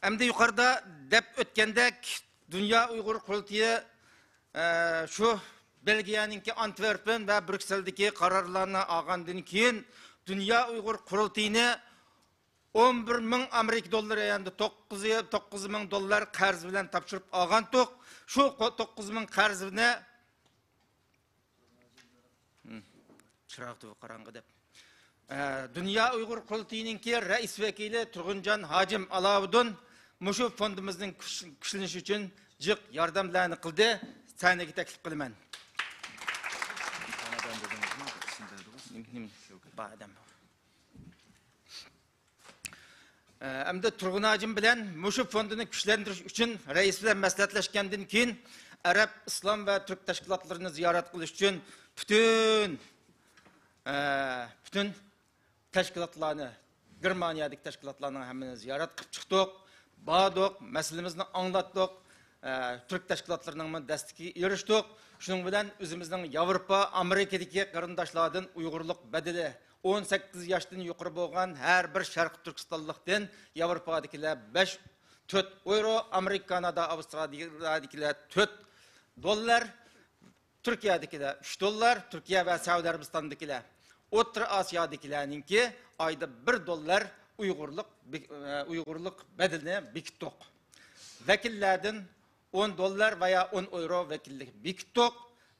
ئەمدى يۇقىرىدا دەپ ئۆتكەندەك، دۇنيا ئۇيغۇر قۇرۇلتىيى، ئە، شۇ بېلگىيەنىڭكى ئانتۋېرپېن ۋە بريۇكسېلدىكى قارارلارنى ئالغاندىن كېيىن، دۇنيا ئۇيغۇر قۇرۇلتىيىنى ئون بىر مىڭ ئامېرىكا دوللىرى، يەنى توققۇز، توققۇز مىڭ دوللار قەرز بىلەن تاپشۇرۇپ ئالغانتۇق. شۇ قو-، توققۇز مىڭ قەرزنى، ھىم، چىراغ تۇرۇپ قاراڭغۇ دەپ. ئە، دۇنيا ئۇيغۇر قۇرۇلتىيىنىڭكى رەئىس ۋەكىلى تۇرغۇنجان ھاجىم ئالاۋۇدۇن مۇشۇ فوندىمىزنىڭ كۈچ-، كۈچلىنىشى ئۈچۈن جىق ياردەملەرنى قىلدى. سەھنىگە تەكلىپ قىلىمەن. نېمە، نېمە؟ بار ئادەم. ئەمدى تۇرغۇن ھاجىم بىلەن مۇشۇ فوندىنى كۈچلەندۈرۈش ئۈچۈن رەئىس بىلەن مەسلىھەتلەشكەندىن كېيىن، ئەرەب، ئىسلام ۋە تۈرك تەشكىلاتلىرىنى زىيارەت قىلىش ئۈچۈن پۈتۈن، ئە، پۈتۈن تەشكىلاتلارنى، گېرمانىيەدىكى تەشكىلاتلارنىڭ ھەممىنى زىيارەت قىلىپ چىقتۇق، باردۇق، مەسىلىمىزنى ئاڭلاتتۇق. ئە، تۈرك تەشكىلاتلىرىنىڭمۇ دەستىكىگە ئېرىشتۇق. شۇنىڭ بىلەن ئۆزىمىزنىڭ ياۋروپا، ئامېرىكىدىكى قېرىنداشلاردىن ئۇيغۇرلۇق بەدىلى، ئون سەككىز ياشتىن يۇقىرى بولغان ھەر بىر شەرقىي تۈركىستانلىقتىن ياۋروپادىكىلەر بەش، تۆت ئويرو، ئامېرىكا، كانادا، ئاۋسترالىيەدىكىلەر تۆت دوللار، تۈركىيەدىكىلەر ئۈچ دوللار، تۈركىيە ۋە سەئۇدى ئەرەبىستاندىكىلەر، ئوتتۇرا ئاسىيادىكىلەرنىڭكى ئايدا بىر دوللار ئۇيغۇرلۇق بېك-، ئە، ئۇيغۇرلۇق بەدىلىنى بېكىتتۇق. ۋەكىللەردىن ئون دوللار ۋە يا ئون ئويرو ۋەكىللىك بېكىتتۇق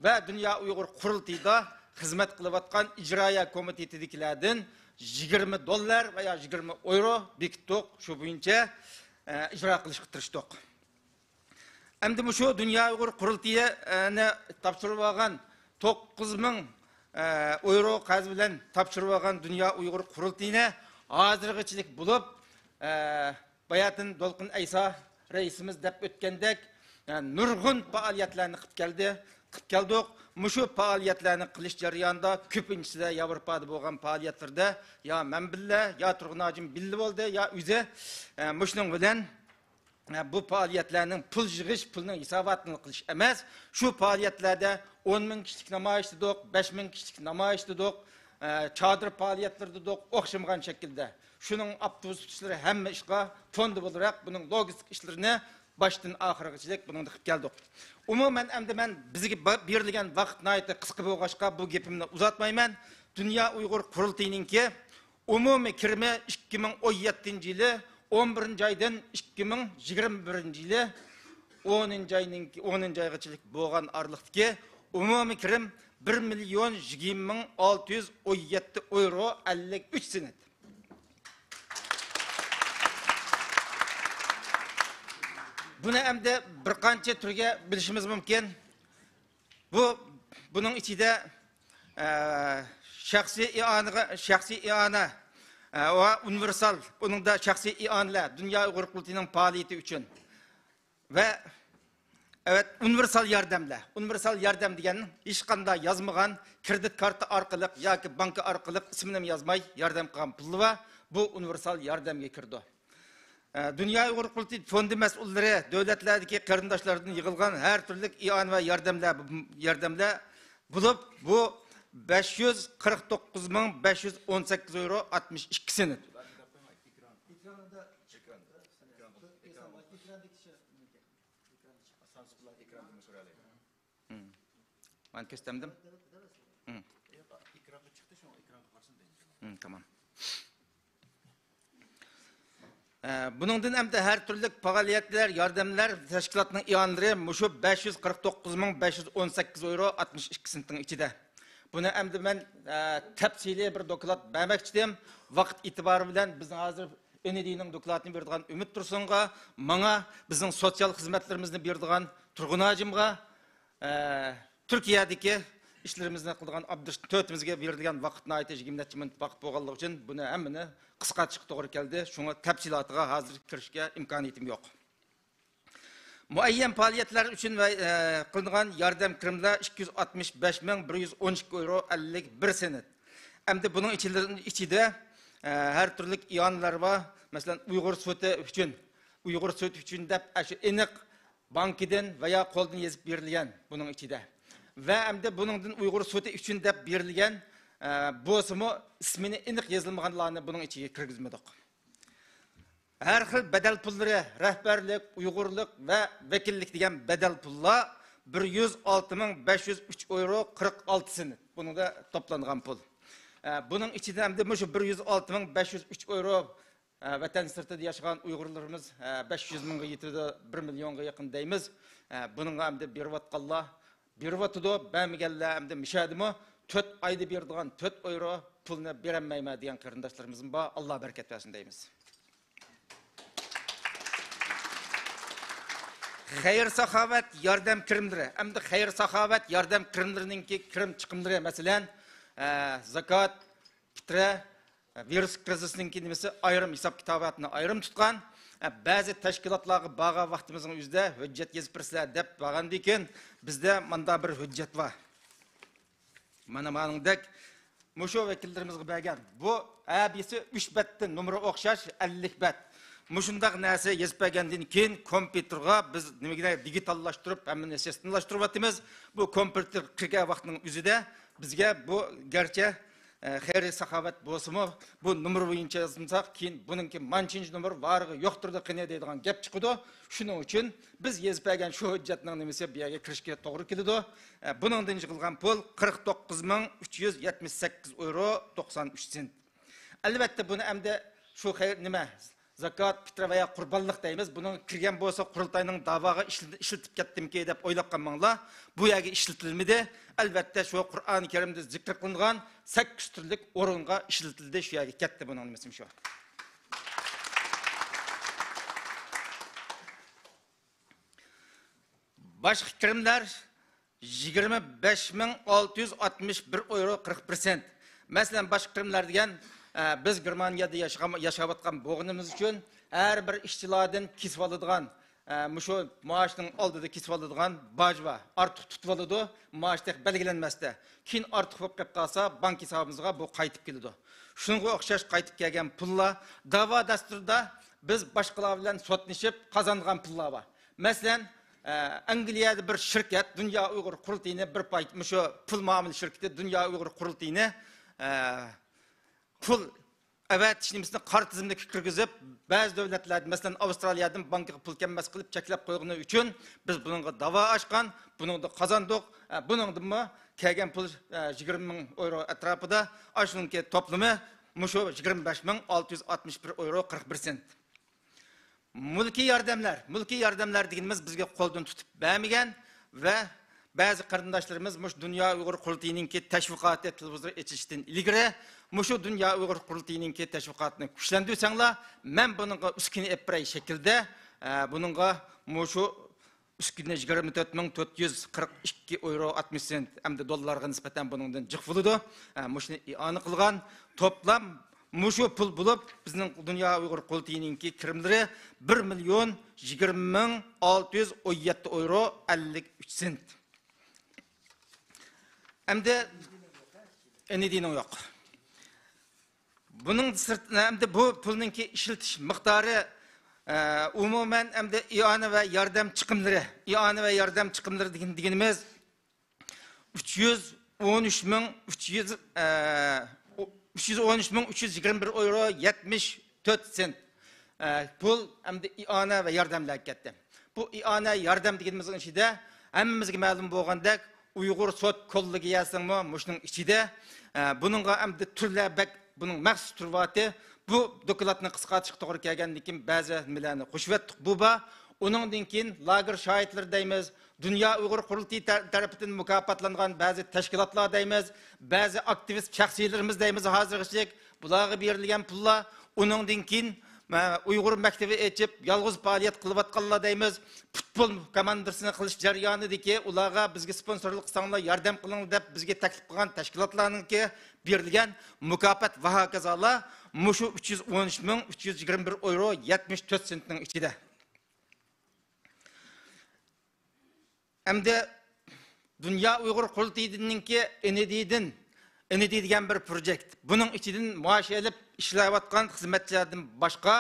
ۋە دۇنيا ئۇيغۇر قۇرۇلتىيىدا خىزمەت قىلىۋاتقان ئىجرائىيە كومىتېتىدىكىلەردىن يىگىرمە دوللار ۋە يا يىگىرمە ئويرو بېكىتتۇق. شۇ بويىچە، ئە، ئىجرا قىلىشقا تىرىشتۇق. ئەمدى مۇشۇ دۇنيا ئۇيغۇر قۇرۇلتىيىنى تاپشۇرۇۋالغان، توققۇز مىڭ، ئە، ئويرو قەرز بىلەن تاپشۇرۇۋالغان دۇنيا ئۇيغۇر قۇرۇلتىيىنى ھازىرغىچىلىك بولۇپ، ئە، باياتىن دولقۇن ئەيسا رەئىسىمىز دەپ ئۆتكەندەك، ئە، نۇرغۇن پائالىيەتلەرنى قىلىپ كەلدى، قىلىپ كەلدۇق. مۇشۇ پائالىيەتلەرنى قىلىش جەريانىدا كۆپىنچىسىدە ياۋروپادا بولغان پائالىيەتلىرىدە يا مەن بىللە، يا تۇرغۇن ھاجىم بىللە بولدى، يا ئۆزى، ئە، مۇشۇنىڭ بىلەن ئە، بۇ پائالىيەتلەرنىڭ پۇل يىغىش، پۇلنىڭ ھېساباتىنى قىلىش ئەمەس، شۇ پائالىيەتلەردە ئون مىڭ كىشىلىك نامايىش دېدۇق، بەش مىڭ كىشىلىك نامايىش دېدۇق، ئە، چادىر پائالىيەتلىرى دېدۇق، ئوخشىمىغان شەكىلدە. شۇنىڭ ئاپتوبۇس ئۇچۇشلىرى ھەممە ئىشقا فوند بولۇرەك، بۇنىڭ لوگىستىك ئىشلىرىنى باشتىن ئاخىرغىچىلىك بۇنىڭدا قىلىپ كەلدۇق. ئومۇمەن ئەمدى مەن، بىزگە با-، بېرىلگەن ۋاقىت ناھايىتى قىسقا بولغاچقا، بۇ گېپىمنى ئۇزارتمايمەن. دۇنيا ئۇيغۇر قۇرۇلتىيىنىڭكى ئومۇمىي كىرىمى ئىككى مىڭ ئون يەتتىنچى يىلى ئون بىرىنچى ئايدىن ئىككى مىڭ يىگىرمە بىرىنچى يىلى ئونىنچى ئاينىڭ، ئونىنچى ئايغىچىلىك بولغان ئارىلىقتىكى ئومۇمىي كىرىم بىر مىليون يىگىرمە مىڭ ئالتە يۈز ئون يەتتە ئويرو ئەللىك ئۈچ سېنت. بۇنى ئەمدى بىر قانچە تۈرگە بۆلۈشىمىز مۇمكىن. بۇ، بۇنىڭ ئىچىدە، ئە، شەخسىي ئىئانىغا، شەخسىي ئىئانە، ئە، ۋە ئۇنىۋېرسال، ئۇنىڭدا شەخسىي ئىئانىلەر، دۇنيا ئۇيغۇر قۇرۇلتىيىنىڭ پائالىيىتى ئۈچۈن ۋە، ئەۋەت، ئۇنىۋېرسال ياردەملەر. ئۇنىۋېرسال ياردەم دېگەن ھېچقانداق يازمىغان، كىرېدىت كارتا ئارقىلىق ياكى بانكا ئارقىلىق ئىسمىنىمۇ يازماي ياردەم قىلغان پۇللار، بۇ ئۇنىۋېرسال ياردەمگە كىرىدۇ. ئە، دۇنيا ئۇيغۇر قۇرۇلتىيى فوندى مەسئۇللىرى دۆلەتلەردىكى قېرىنداشلاردىن يىغىلغان ھەر تۈرلۈك ئىئانە ۋە ياردەملەر، ياردەملەر بولۇپ، بۇ بەش يۈز قىرىق توققۇز مىڭ بەش يۈز ئون سەككىز ئويرو ئاتمىش ئىككى سېنت. مانا كۆرسەتتىم. ھىم. ھىم، تامام. ئە، بۇنىڭدىن ئەمدى ھەر تۈرلۈك پائالىيەتلەر، ياردەملەر، تەشكىلاتنىڭ ئىئانىلىرى مۇشۇ بەش يۈز قىرىق توققۇز مىڭ بەش يۈز ئون سەككىز ئويرو ئاتمىش ئىككى سېنتنىڭ ئىچىدە. بۇنى ئەمدى مەن، ئە، تەپسىلىي بىر دوكلات بەرمەكچىدىم. ۋاقىت ئېتىبارى بىلەن بىزنىڭ ھازىر ئۆنىدىنىڭ دوكلاتىنى بېرىدىغان ئۈمىد تۇرسۇنغا، ماڭا بىزنىڭ سوتسىيال خىزمەتلىرىمىزنى بېرىدىغان تۇرغۇن ھاجىمغا، ئە، تۈركىيەدىكى ئىشلىرىمىزنى قىلىدىغان ئابدۇش تۆتىمىزگە بېرىلگەن ۋاقىت ناھايىتى يىگىرمە نەچچە مىنۇت ۋاقىت بولغانلىقى ئۈچۈن، بۇنى ھەممىنى قىسقارتىشقا توغرا كەلدى. شۇڭا تەپسىلاتىغا ھازىر كىرىشكە ئىمكانىيىتىم يوق. مۇئەييەن پائالىيەتلەر ئۈچۈن ۋە، ئە، قىلىنغان ياردەم كىرىملەر ئىككى يۈز ئاتمىش بەش مىڭ بىر يۈز ئون ئىككى ئويرو ئەللىك بىر سېنت. ئەمدى بۇنىڭ ئىچىدە، ئىچىدە، ئە، ھەر تۈرلۈك ئىئانىلەر بار. مەسىلەن، ئۇيغۇر سوتى ئۈچۈن، ئۇيغۇر سوتى ئۈچۈن دەپ ئاشۇ ئېنىق بانكىدىن ۋە يا قولدىن يېزىپ بېرىلگەن بۇنىڭ ئىچىدە. ۋە ئەمدى بۇنىڭدىن ئۇيغۇر سوتى ئۈچۈن دەپ بېرىلگەن، ئە، بولسىمۇ ئىسمىنى ئېنىق يېزىلمىغانلارنى بۇنىڭ ئىچىگە كىرگۈزمىدۇق. ھەر خىل بەدەل پۇللىرى، رەھبەرلىك، ئۇيغۇرلۇق ۋە ۋەكىللىك دېگەن بەدەل پۇللار بىر يۈز ئالتە مىڭ بەش يۈز ئۈچ ئويرو قىرىق ئالتە سېنت. بۇنىڭدا توپلانغان پۇل. ئە، بۇنىڭ ئىچىدە ئەمدى مۇشۇ بىر يۈز ئالتە مىڭ بەش يۈز ئۈچ ئويرو، ئە، ۋەتەن سىرتىدا ياشىغان ئۇيغۇرلىرىمىز، ئە، بەش يۈز مىڭغا يېتىدۇ، بىر مىليونغا يېقىن دەيمىز. ئە، بۇنىڭغا ئەمدى بېرىۋاتقانلار بېرىۋاتىدۇ، بەرمىگەنلەر ئەمدى مىشەدىمۇ تۆت ئايدا بېرىدىغان تۆت ئويرو پۇلنى بېرەلمەيمەن دېگەن قېرىنداشلىرىمىزمۇ بار. ئاللا بەرىكەت بەرسۇن دەيمىز. خەير ساخاۋەت ياردەم كىرىملىرى. ئەمدى خەير ساخاۋەت ياردەم كىرىملىرىنىڭكى كىرىم چىقىملىرى، مەسىلەن، ئە، زاكات، پىترە، ۋىرۇس كىرىزىسىنىڭكى نېمىسى ئايرىم ھېساب كىتاباتنى ئايرىم تۇتقان، بەزى تەشكىلاتلارغا بارغان ۋاقتىمىزنىڭ ئۆزىدە ھۆججەت يېزىپ بېرىسىلەر دەپ بارغاندىن كېيىن، بىزدە ماندا بىر ھۆججەت بار. مانا مانىڭدەك مۇشۇ ۋەكىللىرىمىزغا بەرگەن. بۇ ھەبىسى ئۈچ بەتتىن، نومۇرى ئوخشاش، ئەللىك بەت. مۇشۇنداق نەرسە يېزىپ بەرگەندىن كېيىن، كومپيۇتېرغا بىز نېمىگە دىگىتاللاشتۇرۇپ، ھەممىنى سىستېمىلاشتۇرۇۋاتىمىز. بۇ كومپيۇتېر كىرگەن ۋاقىتنىڭ ئۆزىدە بىزگە بۇ گەرچە ئە، خەيرى ساخاۋەت بولسىمۇ، بۇ نومۇر بويىچە يازمىساق، كېيىن بۇنىڭكى مانچىنچى نومۇر ۋارىغى يوقتۇردى قېنى دەيدىغان گەپ چىقىدۇ. شۇنىڭ ئۈچۈن بىز يېزىپ بەرگەن شۇ ھۆججەتنىڭ نېمىسى بۇ يەرگە كىرىشكە توغرا كېلىدۇ. ئە، بۇنىڭدىن يىغىلغان پۇل قىرىق توققۇز مىڭ ئۈچ يۈز يەتمىش سەككىز ئويرو توقسان ئۈچ سېنت. ئەلۋەتتە، بۇنى ئەمدى شۇ خەير، نېمە، زاكات، پىترە ۋە يا قۇربانلىق دەيمىز. بۇنىڭ كىرگەن بولسا قۇرۇلتاينىڭ داۋاغا ئىشلىتىپ كەتتىمكى دەپ ئويلاپ قالماڭلار. بۇ يەرگە ئىشلىتىلمىدى. ئەلۋەتتە، شۇ قۇرئان كەرىمدە زىكىر قىلىنغان سەككىز تۈرلۈك ئورۇنغا ئىشلىتىلدى. شۇ يەرگە كەتتى بۇنىڭ نېمىسىمۇ شۇ. باشقا كىرىملەر يىگىرمە بەش مىڭ ئالتە يۈز ئاتمىش بىر ئويرو قىرىق بىر سېنت. مەسىلەن، باشقا كىرىملەر دېگەن، ئە، بىز گېرمانىيەدە ياشىغان، ياشاۋاتقان بولغىنىمىز ئۈچۈن ھەر بىر ئىشچىلاردىن كېسىۋالىدىغان، ئە، مۇشۇ مائاشنىڭ ئالدىدا كېسىۋالىدىغان باج بار. ئارتۇق تۇتۇۋالىدۇ، مائاش تېخى بەلگىلەنمەستە. كېيىن ئارتۇق بولۇپ قېلىپ قالسا، بانكا ھېسابىمىزغا بۇ قايتىپ كېلىدۇ. شۇنىڭغا ئوخشاش قايتىپ كەلگەن پۇللار، داۋا دەستۇرىدا بىز باشقىلار بىلەن سوتلىشىپ قازانغان پۇللار بار. مەسىلەن، ئە، ئەنگلىيەدە بىر شىركەت دۇنيا ئۇيغۇر قۇرۇلتىيىنى بىر پاي، مۇشۇ پۇل مۇئامىلە شىركىتى دۇنيا ئۇيغۇر قۇرۇلتىيىنى، ئە، پۇل ئەۋەتىش نېمىسىنى قارا تىزىملىككە كىرگۈزۈپ، بەزى دۆلەتلەردە، مەسىلەن، ئاۋسترالىيەدىن بانكىغا پۇل كەلمەس قىلىپ چەكلەپ قويغىنى ئۈچۈن بىز بۇنىڭغا داۋا ئاچقان، بۇنىڭدا قازاندۇق. ئە، بۇنىڭدىنمۇ كەلگەن پۇل، ئە، يىگىرمە مىڭ ئويرو ئەتراپىدا. ئاشۇنىڭكى توپلىمى مۇشۇ يىگىرمە بەش مىڭ ئالتە يۈز ئاتمىش بىر ئويرو قىرىق بىر سېنت. مۈلكىي ياردەملەر. مۈلكىي ياردەملەر دېگىنىمىز بىزگە قولدىن تۇتۇپ بەرمىگەن ۋە بەزى قېرىنداشلىرىمىز مۇشۇ دۇنيا ئۇيغۇر قۇرۇلتىيىنىڭكى تەشۋىقاتى تېلېۋىزور ئېچىلىشىدىن ئىلگىرى مۇشۇ دۇنيا ئۇيغۇر قۇرۇلتىيىنىڭكى تەشۋىقاتىنى كۈچلەندۈرسەڭلار، مەن بۇنىڭغا ئۈسكۈنە ئېلىپ بېرەي شەكلىدە، ئە، بۇنىڭغا مۇشۇ ئۈسكۈنە يىگىرمە تۆت مىڭ تۆت يۈز قىرىق ئىككى ئويرو ئاتمىش سېنت، ئەمدى دوللارغا نىسبەتەن بۇنىڭدىن جىق بولىدۇ. ئە، مۇشۇنى ئىئانە قىلغان. توپلام مۇشۇ پۇل بولۇپ، بىزنىڭ دۇنيا ئۇيغۇر قۇرۇلتىيىنىڭكى كىرىملىرى بىر مىليون يىگىرمە مىڭ ئالتە يۈز ئون يەتتە ئويرو ئەللىك ئۈچ سېنت. ئەمدى ئېنىدىنىڭ يوق. بۇنىڭ سىرت-، ئەمدى بۇ پۇلنىڭكى ئىشلىتىش مىقدارى، ئە، ئومۇمەن ئەمدى ئىئانە ۋە ياردەم چىقىملىرى، ئىئانە ۋە ياردەم چىقىملىرى دېگەن، دېگىنىمىز ئۈچ يۈز ئون ئۈچ مىڭ ئۈچ يۈز، ئە، ئۈچ يۈز ئون ئۈچ مىڭ ئۈچ يۈز يىگىرمە بىر ئويرو يەتمىش تۆت سېنت، ئە، پۇل ئەمدى ئىئانە ۋە ياردەملەرگە كەتتى. بۇ ئىئانە ياردەم دېگىنىمىزنىڭ ئىچىدە ھەممىمىزگە مەلۇم بولغاندەك، ئۇيغۇر سوت كوللېگىيەسىنىڭمۇ مۇشۇنىڭ ئىچىدە، ئە، بۇنىڭغا ئەمدى تۈرلەر بەك، بۇنىڭ مەخسۇس تۈرى بارتى. بۇ دوكلاتنى قىسقارتىشقا توغرا كەلگەندىن كېيىن بەزى نېمىلەرنى قوشۇۋەتتۇق. بۇ بار. ئۇنىڭدىن كېيىن لاگېر شاھىتلىرى دەيمىز، دۇنيا ئۇيغۇر قۇرۇلتىيى تەر-، تەرىپىدىن مۇكاپاتلانغان بەزى تەشكىلاتلار دەيمىز، بەزى ئاكتىۋىست شەخسلىرىمىز دەيمىز ھازىرغىچىلىك. بۇلارغا بېرىلگەن پۇللار، ئۇنىڭدىن كېيىن مە-، ئۇيغۇر مەكتىۋى ئېچىپ، يالغۇز پائالىيەت قىلىۋاتقانلار دەيمىز، پۇتبول كوماندىسىنى قىلىش جەريانىدىكى ئۇلارغا بىزگە سپونسورلۇق قىلساڭلار، ياردەم قىلىڭلار دەپ بىزگە تەكلىپ قىلغان تەشكىلاتلارنىڭكى بېرىلگەن مۇكاپات ۋە ھاكازالار مۇشۇ ئۈچ يۈز ئون ئۈچ مىڭ ئۈچ يۈز يىگىرمە بىر ئويرو يەتمىش تۆت سېنتنىڭ ئىچىدە. ئەمدى دۇنيا ئۇيغۇر قۇرۇلتىيىنىڭكى ئېن ئېي دىدىن، ئېن ئېي دى دېگەن بىر پروجېكت. بۇنىڭ ئىچىدىن مائاش ئېلىپ ئىشلەۋاتقان خىزمەتچىلەردىن باشقا،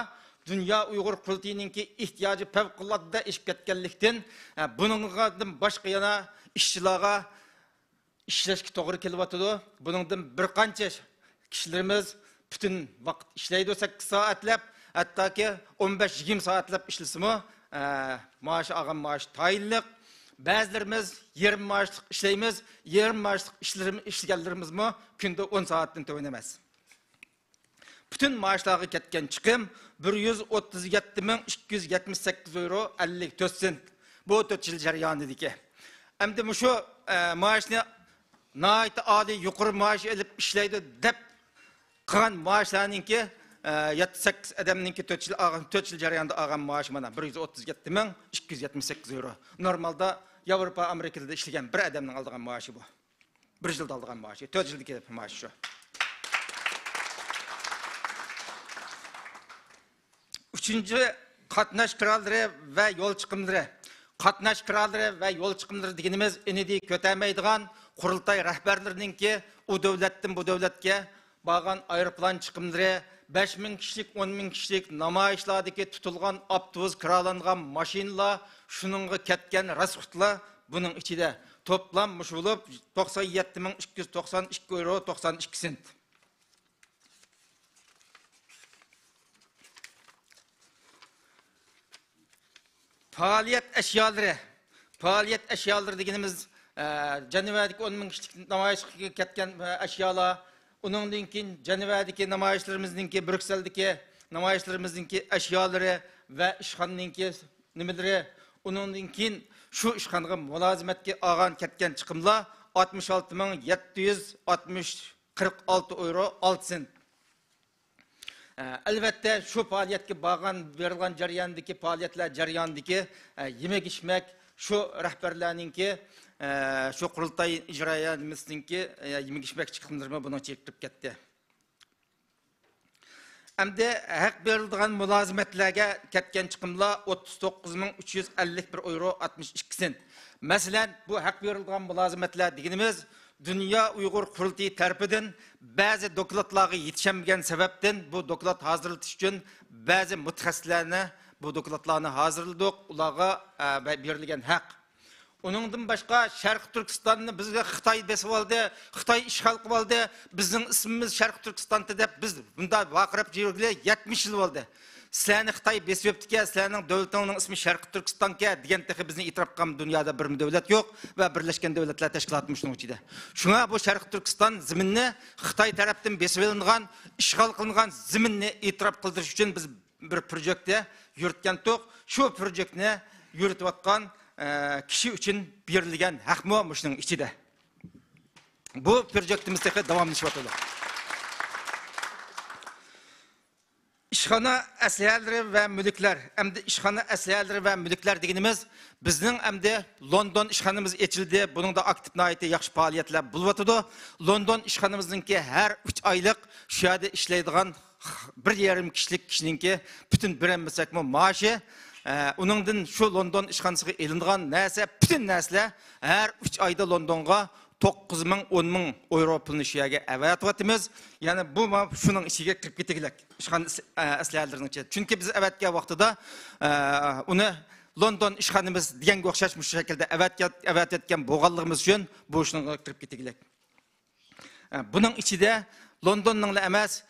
دۇنيا ئۇيغۇر قۇرۇلتىيىنىڭكى ئېھتىياجى پەۋقۇلئاددە ئېشىپ كەتكەنلىكتىن، ئە، بۇنىڭدىن باشقا يەنە ئىشچىلارغا ئىشلەشكە توغرا كېلىۋاتىدۇ. بۇنىڭدىن بىر قانچە كىشىلىرىمىز پۈتۈن ۋاقىت ئىشلەيدۇ، سەككىز سائەتلەپ، ھەتتاكى ئون بەش، يىگىرمە سائەتلەپ ئىشلىسىمۇ، ئە، مائاش، ئالغان مائاش تايىنلىق. بەزىلىرىمىز يېرىم مائاشلىق ئىشلەيمىز، يېرىم مائاشلىق ئىشلىرىم-، ئىشلىگەنلىرىمىزمۇ كۈندە ئون سائەتتىن تۆۋەن ئەمەس. پۈتۈن مائاشلارغا كەتكەن چىقىم بىر يۈز ئوتتۇز يەتتە مىڭ ئىككى يۈز يەتمىش سەككىز ئويرو ئەللىك تۆت سېنت. بۇ تۆت يىل جەريانىدىكى. ئەمدى مۇشۇ، ئە، مائاشنى ناھايىتى ئالىي، يۇقىرى مائاش ئېلىپ ئىشلەيدۇ دەپ قىلغان مائاشلارنىڭكى، ئە، يەتتە، سەككىز ئادەمنىڭكى تۆت يىل ئالغان، تۆت يىل جەريانىدا ئالغان مائاشى مانا بىر يۈز ئوتتۇز يەتتە مىڭ ئىككى يۈز يەتمىش سەككىز ئويرو. نورمالدا ياۋروپا، ئامېرىكىدا ئىشلىگەن بىر ئادەمنىڭ ئالىدىغان مائاشى بۇ. بىر يىلدا ئالىدىغان مائاشى، تۆت يىلدىكى مائاشى شۇ. ئۈچىنچى، قاتناش كىرالىرى ۋە يول چىقىملىرى. قاتناش كىرالىرى ۋە يول چىقىملىرى دېگىنىمىز ئېن ئېي دى كۆتەرمەيدىغان قۇرۇلتاي رەھبەرلىرىنىڭكى، ئۇ دۆلەتتىن بۇ دۆلەتكە بارغان ئايروپىلان چىقىملىرى، بەش مىڭ كىشىلىك، ئون مىڭ كىشىلىك نامايىشلاردىكى تۇتۇلغان ئاپتوبۇس، كىرالانغان ماشىنىلار، شۇنىڭغا كەتكەن راسخوتلار بۇنىڭ ئىچىدە. توپلام مۇشۇ بولۇپ، توقسان يەتتە مىڭ ئىككى يۈز توقسان ئىككى ئويرو توقسان ئىككى سېنت. پائالىيەت ئەشيالىرى. پائالىيەت ئەشيالىرى دېگىنىمىز، ئە، جەنۋەدىكى ئون مىڭ كىشىلىك نامايىشقا كەتكەن، ئە، ئەشيالار. ئۇنىڭدىن كېيىن جەنۋەدىكى نامايىشلىرىمىزنىڭكى، بريۇكسېلدىكى نامايىشلىرىمىزنىڭكى ئەشيالىرى ۋە ئىشخانىنىڭكى نېمىلىرى. ئۇنىڭدىن كېيىن شۇ ئىشخانىغا مۇلازىمەتكە ئالغان كەتكەن چىقىملار ئاتمىش ئالتە مىڭ يەتتە يۈز ئاتمىش، قىرىق ئالتە ئويرو ئالتە سېنت. ئە، ئەلۋەتتە، شۇ پائالىيەتكە بارغان، بېرىلغان جەرياندىكى، پائالىيەتلەر جەريانىدىكى، ئە، يېمەك-ئىچمەك، شۇ رەھبەرلەرنىڭكى، ئە، شۇ قۇرۇلتاي ئىجرائىيە نېمىسىنىڭكى، ئە، يېمەك-ئىچمەك چىقىملىرىمۇ بۇنىڭ ئىچىگە كىرىپ كەتتى. ئەمدى ھەق بېرىلىدىغان مۇلازىمەتلەرگە كەتكەن چىقىملار ئوتتۇز توققۇز مىڭ ئۈچ يۈز ئەللىك بىر ئويرو ئاتمىش ئىككى سېنت. مەسىلەن، بۇ ھەق بېرىلىدىغان مۇلازىمەتلەر دېگىنىمىز، دۇنيا ئۇيغۇر قۇرۇلتىيى تەرىپىدىن بەزى دوكلاتلارغا يېتىشەلمىگەن سەۋەبتىن بۇ دوكلات ھازىرلىتىش ئۈچۈن بەزى مۇتەخەسسىسلەرنى بۇ دوكلاتلارنى ھازىرلىدۇق. ئۇلارغا، ئە، بە-، بېرىلگەن ھەق. ئۇنىڭدىن باشقا شەرقىي تۈركىستاننى بىزگە خىتاي بېسىۋالدى، خىتاي ئىشغال قىلىۋالدى، بىزنىڭ ئىسمىمىز شەرقىي تۈركىستانتى دەپ بىز بۇنداق ۋارقىراپ يۈرگىلى يەتمىش يىل بولدى. سىلەرنى خىتاي بېسىۋېپتىكەن، سىلەرنىڭ دۆلىتىڭنىڭ ئىسمى شەرقىي تۈركىستانكەن دېگەن تېخى بىزنى ئېتىراپ قىلغان دۇنيادا بىرمۇ دۆلەت يوق ۋە بىرلەشكەن دۆلەتلەر تەشكىلاتىمۇ شۇنىڭ ئىچىدە. شۇڭا بۇ شەرقىي تۈركىستان زېمىنىنى خىتاي تەرەپتىن بېسىۋېلىنغان، ئىشغال قىلىنغان زېمىننى ئېتىراپ قىلدۇرۇش ئۈچۈن بىز بىر پروژېكتنى يۈرۈتكەنتۇق. شۇ پروژېكتنى يۈرۈتۈۋاتقان، ئە، كىشى ئۈچۈن بېرىلگەن ھەقمۇ مۇشۇنىڭ ئىچىدە. بۇ پروژېكتىمىز تېخى داۋاملىشىۋاتىدۇ. ئىشخانا ئەسلىھەلىرى ۋە مۈلۈكلەر. ئەمدى ئىشخانا ئەسلىھەلىرى ۋە مۈلۈكلەر دېگىنىمىز بىزنىڭ ئەمدى لوندون ئىشخانىمىز ئېچىلدى. بۇنىڭدا ئاكتىپ ناھايىتى ياخشى پائالىيەتلەر بولۇۋاتىدۇ. لوندون ئىشخانىمىزنىڭكى ھەر ئۈچ ئايلىق شۇ يەردە ئىشلەيدىغان بىر يېرىم كىشىلىك كىشىنىڭكى پۈتۈن بېرەلمىسەكمۇ مائاشى، ئە، ئۇنىڭدىن شۇ لوندون ئىشخانىسىغا ئېلىنىدىغان نەرسە، پۈتۈن نەرسىلەر ھەر ئۈچ ئايدا لوندونغا توققۇز مىڭ، ئون مىڭ ئويرو پۇلنى شۇ يەرگە ئەۋەتىۋاتىمىز. يەنى بۇ ما-، شۇنىڭ ئىچىگە كىرىپ كېتىگلىك ئىشخانا ئەس-، ئە، ئەسلىھەلىرىنىڭ ئىچىدە. چۈنكى بىز ئەۋەتكەن ۋاقتىدا، ئە، ئۇنى لوندون ئىشخانىمىز دېگەنگە ئوخشاش مۇشۇ شەكىلدە ئەۋەتكەن، ئەۋەتىۋەتكەن بولغانلىقىمىز ئۈچۈن بۇ شۇنىڭغا كىرىپ كېتىگلىك. ئە، بۇنىڭ ئىچىدە لوندوننىڭلا ئەمەس،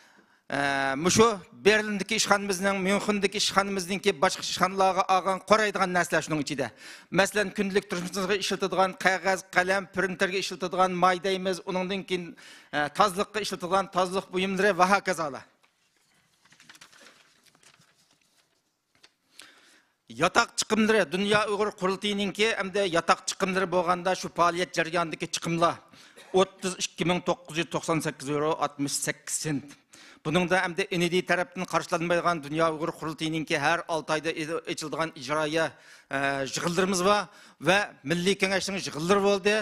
ئە، مۇشۇ بېرلىندىكى ئىشخانىمىزنىڭ، ميۇنخېندىكى ئىشخانىمىزنىڭكى، باشقا ئىشخانىلارغا ئالغان، قورايدىغان نەرسىلەر شۇنىڭ ئىچىدە. مەسىلەن، كۈندىلىك تۇرمۇشىمىزغا ئىشلىتىدىغان قەغەز، قەلەم، پرىنتېرگە ئىشلىتىدىغان ماي دەيمىز، ئۇنىڭدىن كېيىن، ئە، تازىلىققا ئىشلىتىدىغان تازىلىق بۇيۇملىرى ۋە ھاكازالار. ياتاق چىقىملىرى، دۇنيا ئۇيغۇر قۇرۇلتىيىنىڭكى ئەمدى ياتاق چىقىملىرى بولغاندا، شۇ پائالىيەت جەريانىدىكى چىقىملار ئوتتۇز ئىككى مىڭ توققۇز يۈز توقسان سەككىز يورو ئاتمىش سەككىز سېنت. بۇنىڭدا ئەمدى ئېن ئى دى تەرەپتىن قارشىلانمايدىغان دۇنيا ئۇيغۇر قۇرۇلتىيىنىڭكى ھەر ئالتە ئايدا ئېچىلىدىغان ئىجرائىيە، ئە، يىغىنلىرىمىز بار ۋە مىللىي كېڭەشنىڭ يىغىنلىرى بولدى.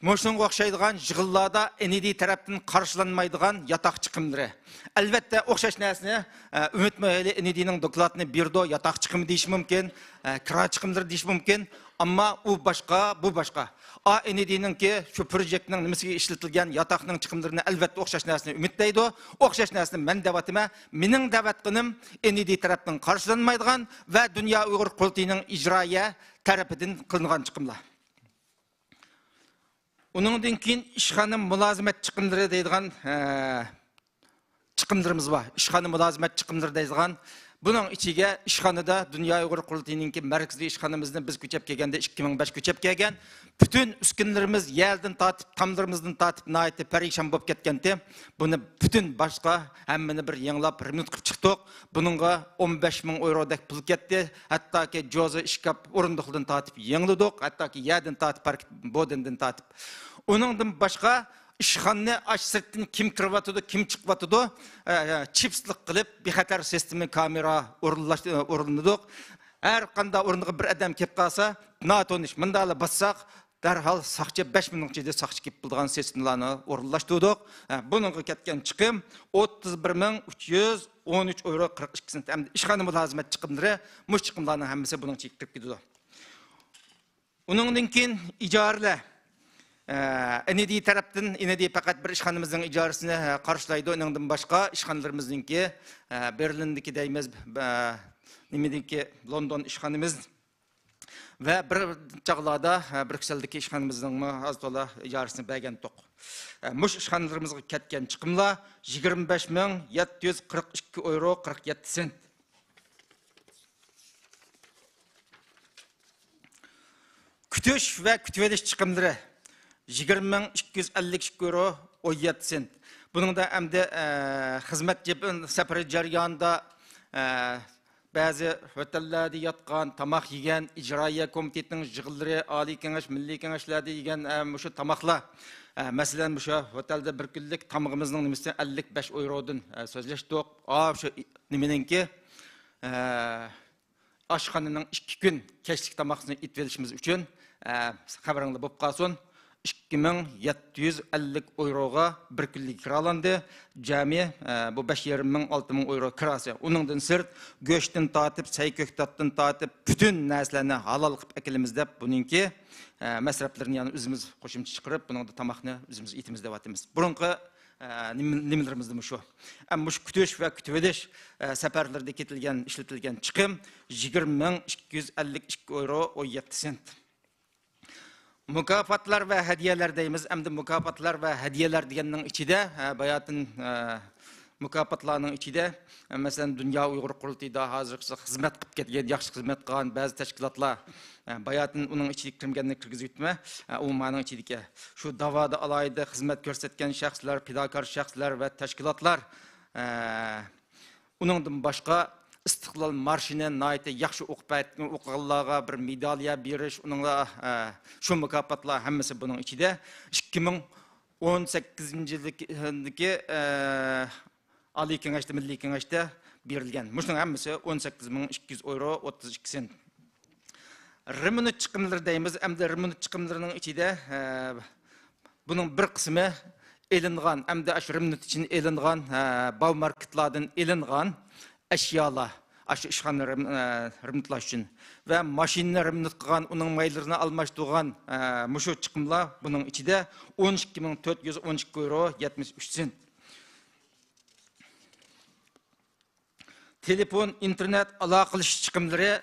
مۇشۇنىڭغا ئوخشايدىغان يىغىنلاردا ئېن ئى دى تەرەپتىن قارشىلانمايدىغان ياتاق چىقىملىرى. ئەلۋەتتە، ئوخشاش نەرسىنى، ئە، ئۈمىدمۇ ھېلى ئېن ئى دىنىڭ دوكلاتىنى بېرىدۇ، ياتاق چىقىمى دېيىشى مۇمكىن، ئە، كىرا چىقىملىرى دېيىشى مۇمكىن. ئەمما ئۇ باشقا، بۇ باشقا. ئا، ئېن ئى دىنىڭكى شۇ پروژېكتنىڭ نېمىسىگە ئىشلىتىلگەن ياتاقنىڭ چىقىملىرىنى ئەلۋەتتە ئوخشاش نەرسىنى ئۈمىدلەيدۇ. ئوخشاش نەرسىنى مەن دەۋاتىمەن. مېنىڭ دەۋاتقىنىم ئېن ئى دى تەرەپتىن قارشىلانمايدىغان ۋە دۇنيا ئۇيغۇر قۇرۇلتىيىنىڭ ئىجرائىيە تەرىپىدىن قىلىنغان چىقىملار. ئۇنىڭدىن كېيىن ئىشخانا مۇلازىمەت چىقىملىرى دەيدىغان، ئە، چىقىملىرىمىز بار. ئىشخانا مۇلازىمەت چىقىملىرى دەيدىغان. بۇنىڭ ئىچىگە ئىشخانىدا دۇنيا ئۇيغۇر قۇرۇلتىيىنىڭكى مەركىزىي ئىشخانىمىزنى بىز كۆچۈرۈپ كەلگەندە، ئىككى مىڭ بەش كۆچۈرۈپ كەلگەن. پۈتۈن ئۈسكۈنىلىرىمىز يەردىن تارتىپ، تاملىرىمىزدىن تارتىپ ناھايىتى پەرىشان بولۇپ كەتكەنتى. بۇنى پۈتۈن باشقا ھەممىنى بىر يېڭىلاپ، رېمونت قىلىپ چىقتۇق. بۇنىڭغا ئون بەش مىڭ ئويرودەك پۇل كەتتى. ھەتتاكى جوزا ئىشكاپ ئورۇندۇقلىرىدىن تارتىپ يېڭىلىدۇق. ھەتتاكى يەردىن تارتىپ، پاركېت بودىنىدىن تارتىپ. ئۇنىڭدىن باشقا ئىشخانىنى ئاش سىرتتىن كىم كىرىۋاتىدۇ، كىم چىقىۋاتىدۇ، ئە، ئە، چىپسلىق قىلىپ، بىخەتەر سىستېما كامېرا ئورۇنلاش-، ئورنىدۇق. ھەر قانداق ئورۇنغا بىر ئادەم كېلىپ قالسا، ناتونۇش مۇنداقلا باسساق، دەرھال ساقچى، بەش مىنۇتنىڭ ئىچىدە ساقچى كېلىپ بولىدىغان سىستېمىلارنى ئورۇنلاشتۇردۇق. ھە، بۇنىڭغا كەتكەن چىقىم ئوتتۇز بىر مىڭ ئۈچ يۈز ئون ئۈچ ئويرو قىرىق ئىككى سېنت. ئەمدى ئىشخانا مۇلازىمەت چىقىملىرى، مۇشۇ چىقىملارنىڭ ھەممىسى بۇنىڭ ئىچىگە كىرىپ كېتىدۇ. ئۇنىڭدىن كېيىن ئىجارىلەر. ئە، ئېن ئى دى تەرەپتىن، ئېن ئى دى پەقەت بىر ئىشخانىمىزنىڭ ئىجارىسىنى، ئە، قارشىلايدۇ. ئۇنىڭدىن باشقا ئىشخانىلىرىمىزنىڭكى، ئە، بېرلىندىكى دەيمىز، ئە، نېمىدىكى، لوندون ئىشخانىمىز ۋە بىر چاغلاردا، ئە، بريۇكسېلدىكى ئىشخانىمىزنىڭمۇ ئاز تولا ئىجارىسىنى بەرگەنتۇق. ئە، مۇشۇ ئىشخانىلىرىمىزغا كەتكەن چىقىملار يىگىرمە بەش مىڭ يەتتە يۈز قىرىق ئىككى ئويرو قىرىق يەتتە سېنت. كۈتۈش ۋە كۈتۈۋېلىش چىقىملىرى يىگىرمە مىڭ ئىككى يۈز ئەللىك ئىككى ئويرو ئون يەتتە سېنت. بۇنىڭدا ئەمدى، ئە، خىزمەت جەپ-، سەپىرى جەريانىدا، ئە، بەزى ھوتەللەردە ياتقان، تاماق يېگەن، ئىجرائىيە كومىتېتىنىڭ يىغىنلىرى، ئالىي كېڭەش، مىللىي كېڭەشلەردە يېگەن، ئە، مۇشۇ تاماقلار، ئە، مەسىلەن، مۇشۇ ھوتەلدە بىر كۈنلۈك تامىقىمىزنىڭ نېمىسى ئەللىك بەش ئويرودىن، ئە، سۆزلەشتۇق. ئا، شۇ نېمىنىڭكى، ئە، ئاشخانىنىڭ ئىككى كۈن كەچلىك تاماقنى ئېتىۋېلىشىمىز ئۈچۈن، ئە، خەۋىرىڭلار بولۇپ قالسۇن، ئىككى مىڭ يەتتە يۈز ئەللىك ئويروغا بىر كۈنلۈك كىرالاندى. جەمئىي، ئە، بۇ بەش يېرىم مىڭ، ئالتە مىڭ ئويرو كىراسى. ئۇنىڭدىن سىرت، گۆشتىن تارتىپ، سەي كۆكتاتتىن تارتىپ، پۈتۈن نەرسىلەرنى ھالال قىلىپ ئەكېلىمىز دەپ، بۇنىڭكى، ئە، مەسرەپلىرىنى يەنە ئۆزىمىز قوشۇمچە چىقىرىپ، بۇنىڭدا تاماقنى ئۆزىمىز ئېتىمىز دەۋاتىمىز. بۇرۇنقى ئە، نېمە-، نېمىلىرىمىزدە مۇشۇ. ئە، مۇشۇ كۈتۈش ۋە كۈتۈۋېلىش، ئە، سەپەرلىرىدە كېتىلگەن، ئىشلىتىلگەن چىقىم يىگىرمە مىڭ ئىككى يۈز ئەللىك ئىككى ئويرو ئون يەتتە سېنت. مۇكاپاتلار ۋە ھەدىيەلەر دەيمىز. ئەمدى مۇكاپاتلار ۋە ھەدىيەلەر دېگەننىڭ ئىچىدە، ئە، باياتىن، ئە، مۇكاپاتلارنىڭ ئىچىدە، ئە، مەسىلەن، دۇنيا ئۇيغۇر قۇرۇلتىيىدا ھازىرغىچە خىزمەت قىلىپ كەلگەن، ياخشى خىزمەت قىلغان بەزى تەشكىلاتلار، ئە، باياتىن ئۇنىڭ ئىچىگە كىرمىگەننى كىرگۈزۈۋېتىمەن. ئە، ئۇ مانىڭ ئىچىدىكى شۇ داۋادا ئالاھىدە خىزمەت كۆرسەتكەن شەخسلەر، پىداكار شەخسلەر ۋە تەشكىلاتلار، ئە، ئۇنىڭدىن باشقا ئىستىقلال مارشىنى ناھايىتى ياخشى ئوقۇپ، ئوقۇغانلارغا بىر مېدالىيە بېرىش، ئۇنىڭغا، ئە، شۇ مۇكاپاتلار ھەممىسى بۇنىڭ ئىچىدە. ئىككى مىڭ ئون سەككىزىنچى يىلدىكى، ئە، ئالىي كېڭەشتە، مىللىي كېڭەشتە بېرىلگەن. مۇشۇنىڭ ھەممىسى ئون سەككىز مىڭ ئىككى يۈز ئويرو، ئوتتۇز ئىككى سېنت. رېمونت چىقىملىرى دەيمىز. ئەمدى رېمونت چىقىملىرىنىڭ ئىچىدە، ئە، بۇنىڭ بىر قىسمى ئېلىنغان، ئەمدى ئاشۇ رېمونت ئۈچۈن ئېلىنغان، ئە، باۋماركېتلاردىن ئېلىنغان ئەشيالار، ئاشۇ ئىشخانىنى رېم-، ئە، رېمونتلاش ئۈچۈن ۋە ماشىنىنى رېمونت قىلغان، ئۇنىڭ مايلىرىنى ئالماشتۇرغان، ئە، مۇشۇ چىقىملار بۇنىڭ ئىچىدە ئون ئىككى مىڭ تۆت يۈز ئون ئىككى ئويرو يەتمىش ئۈچ سېنت. تېلېفون، ئىنتېرنېت ئالاقىلىشىش چىقىملىرى،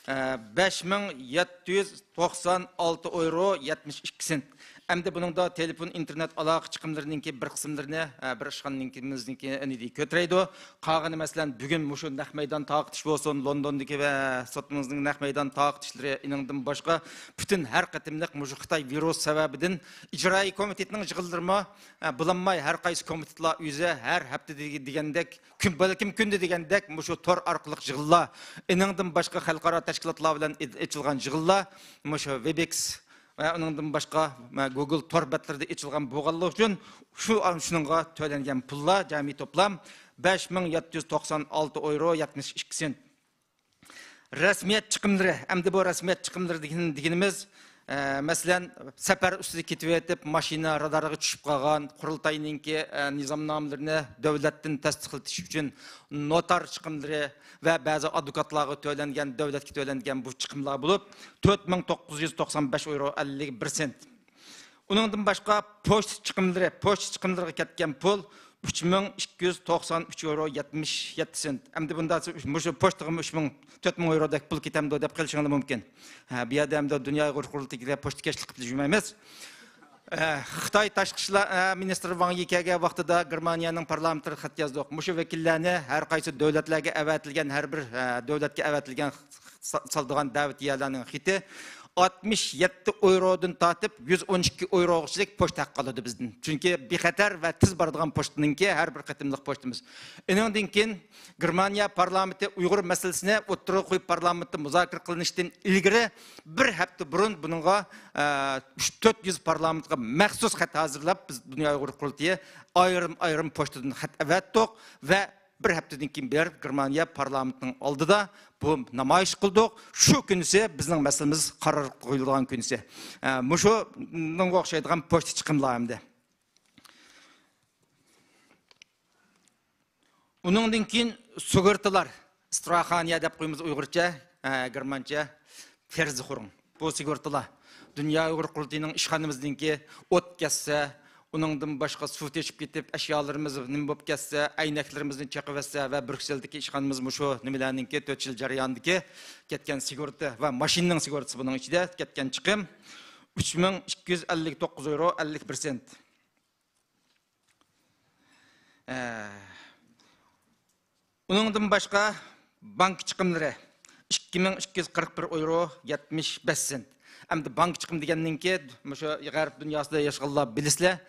ئە، بەش مىڭ يەتتە يۈز توقسان ئالتە ئويرو يەتمىش ئىككى سېنت. ئەمدى بۇنىڭدا تېلېفون، ئىنتېرنېت ئالاقە چىقىملىرىنىڭكى بىر قىسىملىرىنى، ئە، بىر ئىشخانىنىڭكى ئەنىدى كۆتۈرەيدۇ. قالغىنى، مەسىلەن، بۈگۈن مۇشۇ نەق مەيدان تارقىتىش بولسۇن، لوندوندىكى ۋە سوتىمىزنىڭ نەق مەيدان تارقىتىشلىرى، ئېنىڭدىن باشقا پۈتۈن ھەر قېتىملىق مۇشۇ خىتاي ۋىرۇس سەۋەبىدىن ئىجرائىي كومىتېتنىڭ يىغىنلىرىمۇ، ئە، بولالماي، ھەر قايسى كومىتېتلار ئۆزى ھەر ھەپتىدە دېگەندەك، كۈن، بەلكىم كۈندە دېگەندەك مۇشۇ تور ئارقىلىق يىغىنلار، ئېنىڭدىن باشقا خەلقئارا تەشكىلاتلار بىلەن ئېچ-، ئېچىلغان يىغىنلار مۇشۇ ۋېبېكس ۋە ئۇنىڭدىن باشقا، مە-، گۇگل تور بەتلىرىدە ئېچىلغان بولغانلىقى ئۈچۈن شۇ، شۇنىڭغا تۆلەنگەن پۇللار جەمئىي توپلام بەش مىڭ يەتتە يۈز توقسان ئالتە ئويرو يەتمىش ئىككى سېنت. رەسمىيەت چىقىملىرى، ئەمدى بۇ رەسمىيەت چىقىملىرى دېگىن-، دېگىنىمىز، ئە، مەسىلەن، سەپەر ئۈستىدە كېتىۋېتىپ، ماشىنا رادارغا چۈشۈپ قالغان، قۇرۇلتاينىڭكى، ئە، نىزامنامىلىرىنى دۆلەتتىن تەستىقلىتىش ئۈچۈن نوتار چىقىملىرى ۋە بەزى ئادۋوكاتلارغا تۆلەنگەن، دۆلەتكە تۆلەنگەن بۇ چىقىملار بولۇپ، تۆت مىڭ توققۇز يۈز توقسان بەش ئويرو ئەللىك بىر سېنت. ئۇنىڭدىن باشقا پوچتا چىقىملىرى، پوچتا چىقىملىرىغا كەتكەن پۇل ئۈچ مىڭ ئىككى يۈز توقسان ئۈچ يورو يەتمىش يەتتە سېنت. ئەمدى بۇندا مۇشۇ پوچتىغىمۇ ئۈچ مىڭ، تۆت مىڭ يورودەك پۇل كېتەمدۇ دەپ قېلىشىڭلار مۇمكىن. ھە، بۇ يەردە ئەمدى دۇنيا ئۇيغۇر قۇرۇلتىيىگە پوچتىكەشلىك قىلىپ يۈرمەيمىز. ئە، خىتاي تاشقى ئىشلار، ئە، مىنىستىرى ۋاڭ يى كەلگەن ۋاقتىدا گېرمانىيەنىڭ پارلامېنتىغا خەت يازدۇق. مۇشۇ ۋەكىللەرنى ھەر قايسى دۆلەتلەرگە ئەۋەتىلگەن، ھەر بىر، ئە، دۆلەتكە ئەۋەتىلگەن سا-، سالىدىغان دەۋېتىيەلەرنىڭ خېتى ئاتمىش يەتتە ئويرودىن تارتىپ يۈز ئون ئىككى ئويروغىچىلىك پوچتا ھەققى ئالىدۇ بىزدىن. چۈنكى بىخەتەر ۋە تېز بارىدىغان پوچتىنىڭكى ھەر بىر قېتىملىق پوچتىمىز. ئۇنىڭدىن كېيىن گېرمانىيە پارلامېنتى ئۇيغۇر مەسىلىسىنى ئوتتۇرىغا قويۇپ، پارلامېنتتا مۇزاكىرە قىلىنىشتىن ئىلگىرى بىر ھەپتە بۇرۇن بۇنىڭغا، ئە، ئۈچ تۆت يۈز پارلامېنتقا مەخسۇس خەت ھازىرلاپ، بىز دۇنيا ئۇيغۇر قۇرۇلتىيى ئايرىم-ئايرىم پوچتىدىن خەت ئەۋەتتۇق ۋە بىر ھەپتىدىن كېيىن بېرىپ گېرمانىيە پارلامېنتىنىڭ ئالدىدا بۇ نامايىش قىلدۇق. شۇ كۈنىسى بىزنىڭ مەسىلىمىز قارار قويۇلىدىغان كۈنىسى. ئە، مۇشۇنىڭغا ئوخشايدىغان پوچتا چىقىملار ئەمدى. ئۇنىڭدىن كېيىن سۇغۇرتىلار، страхование دەپ قويىمىز ئۇيغۇرچە، ئە، گېرمانچە، Versicherung. بۇ سۇغۇرتىلار دۇنيا ئۇيغۇر قۇرۇلتىيىنىڭ ئىشخانىمىزنىڭكى ئوت كەتسە، ئۇنىڭدىن باشقا سۇ تېشىپ كېتىپ، ئەشيالىرىمىز نېمە بولۇپ كەتسە، ئەينەكلىرىمىزنى چېقىۋەتسە ۋە بريۇسسېلدىكى ئىشخانىمىز مۇشۇ نېمىلەرنىڭكى تۆت يىل جەريانىدىكى كەتكەن سۇغۇرتا ۋە ماشىنىنىڭ سۇغۇرتىسى بۇنىڭ ئىچىدە كەتكەن چىقىم ئۈچ مىڭ ئىككى يۈز ئەللىك توققۇز ئويرو ئەللىك بىر سېنت. ئە، ئۇنىڭدىن باشقا بانكا چىقىملىرى ئىككى مىڭ ئىككى يۈز قىرىق بىر ئويرو يەتمىش بەش سېنت. ئەمدى بانكا چىقىم دېگەننىڭكى مۇشۇ غەرب دۇنياسىدا ياشىغانلار بىلىسىلەر،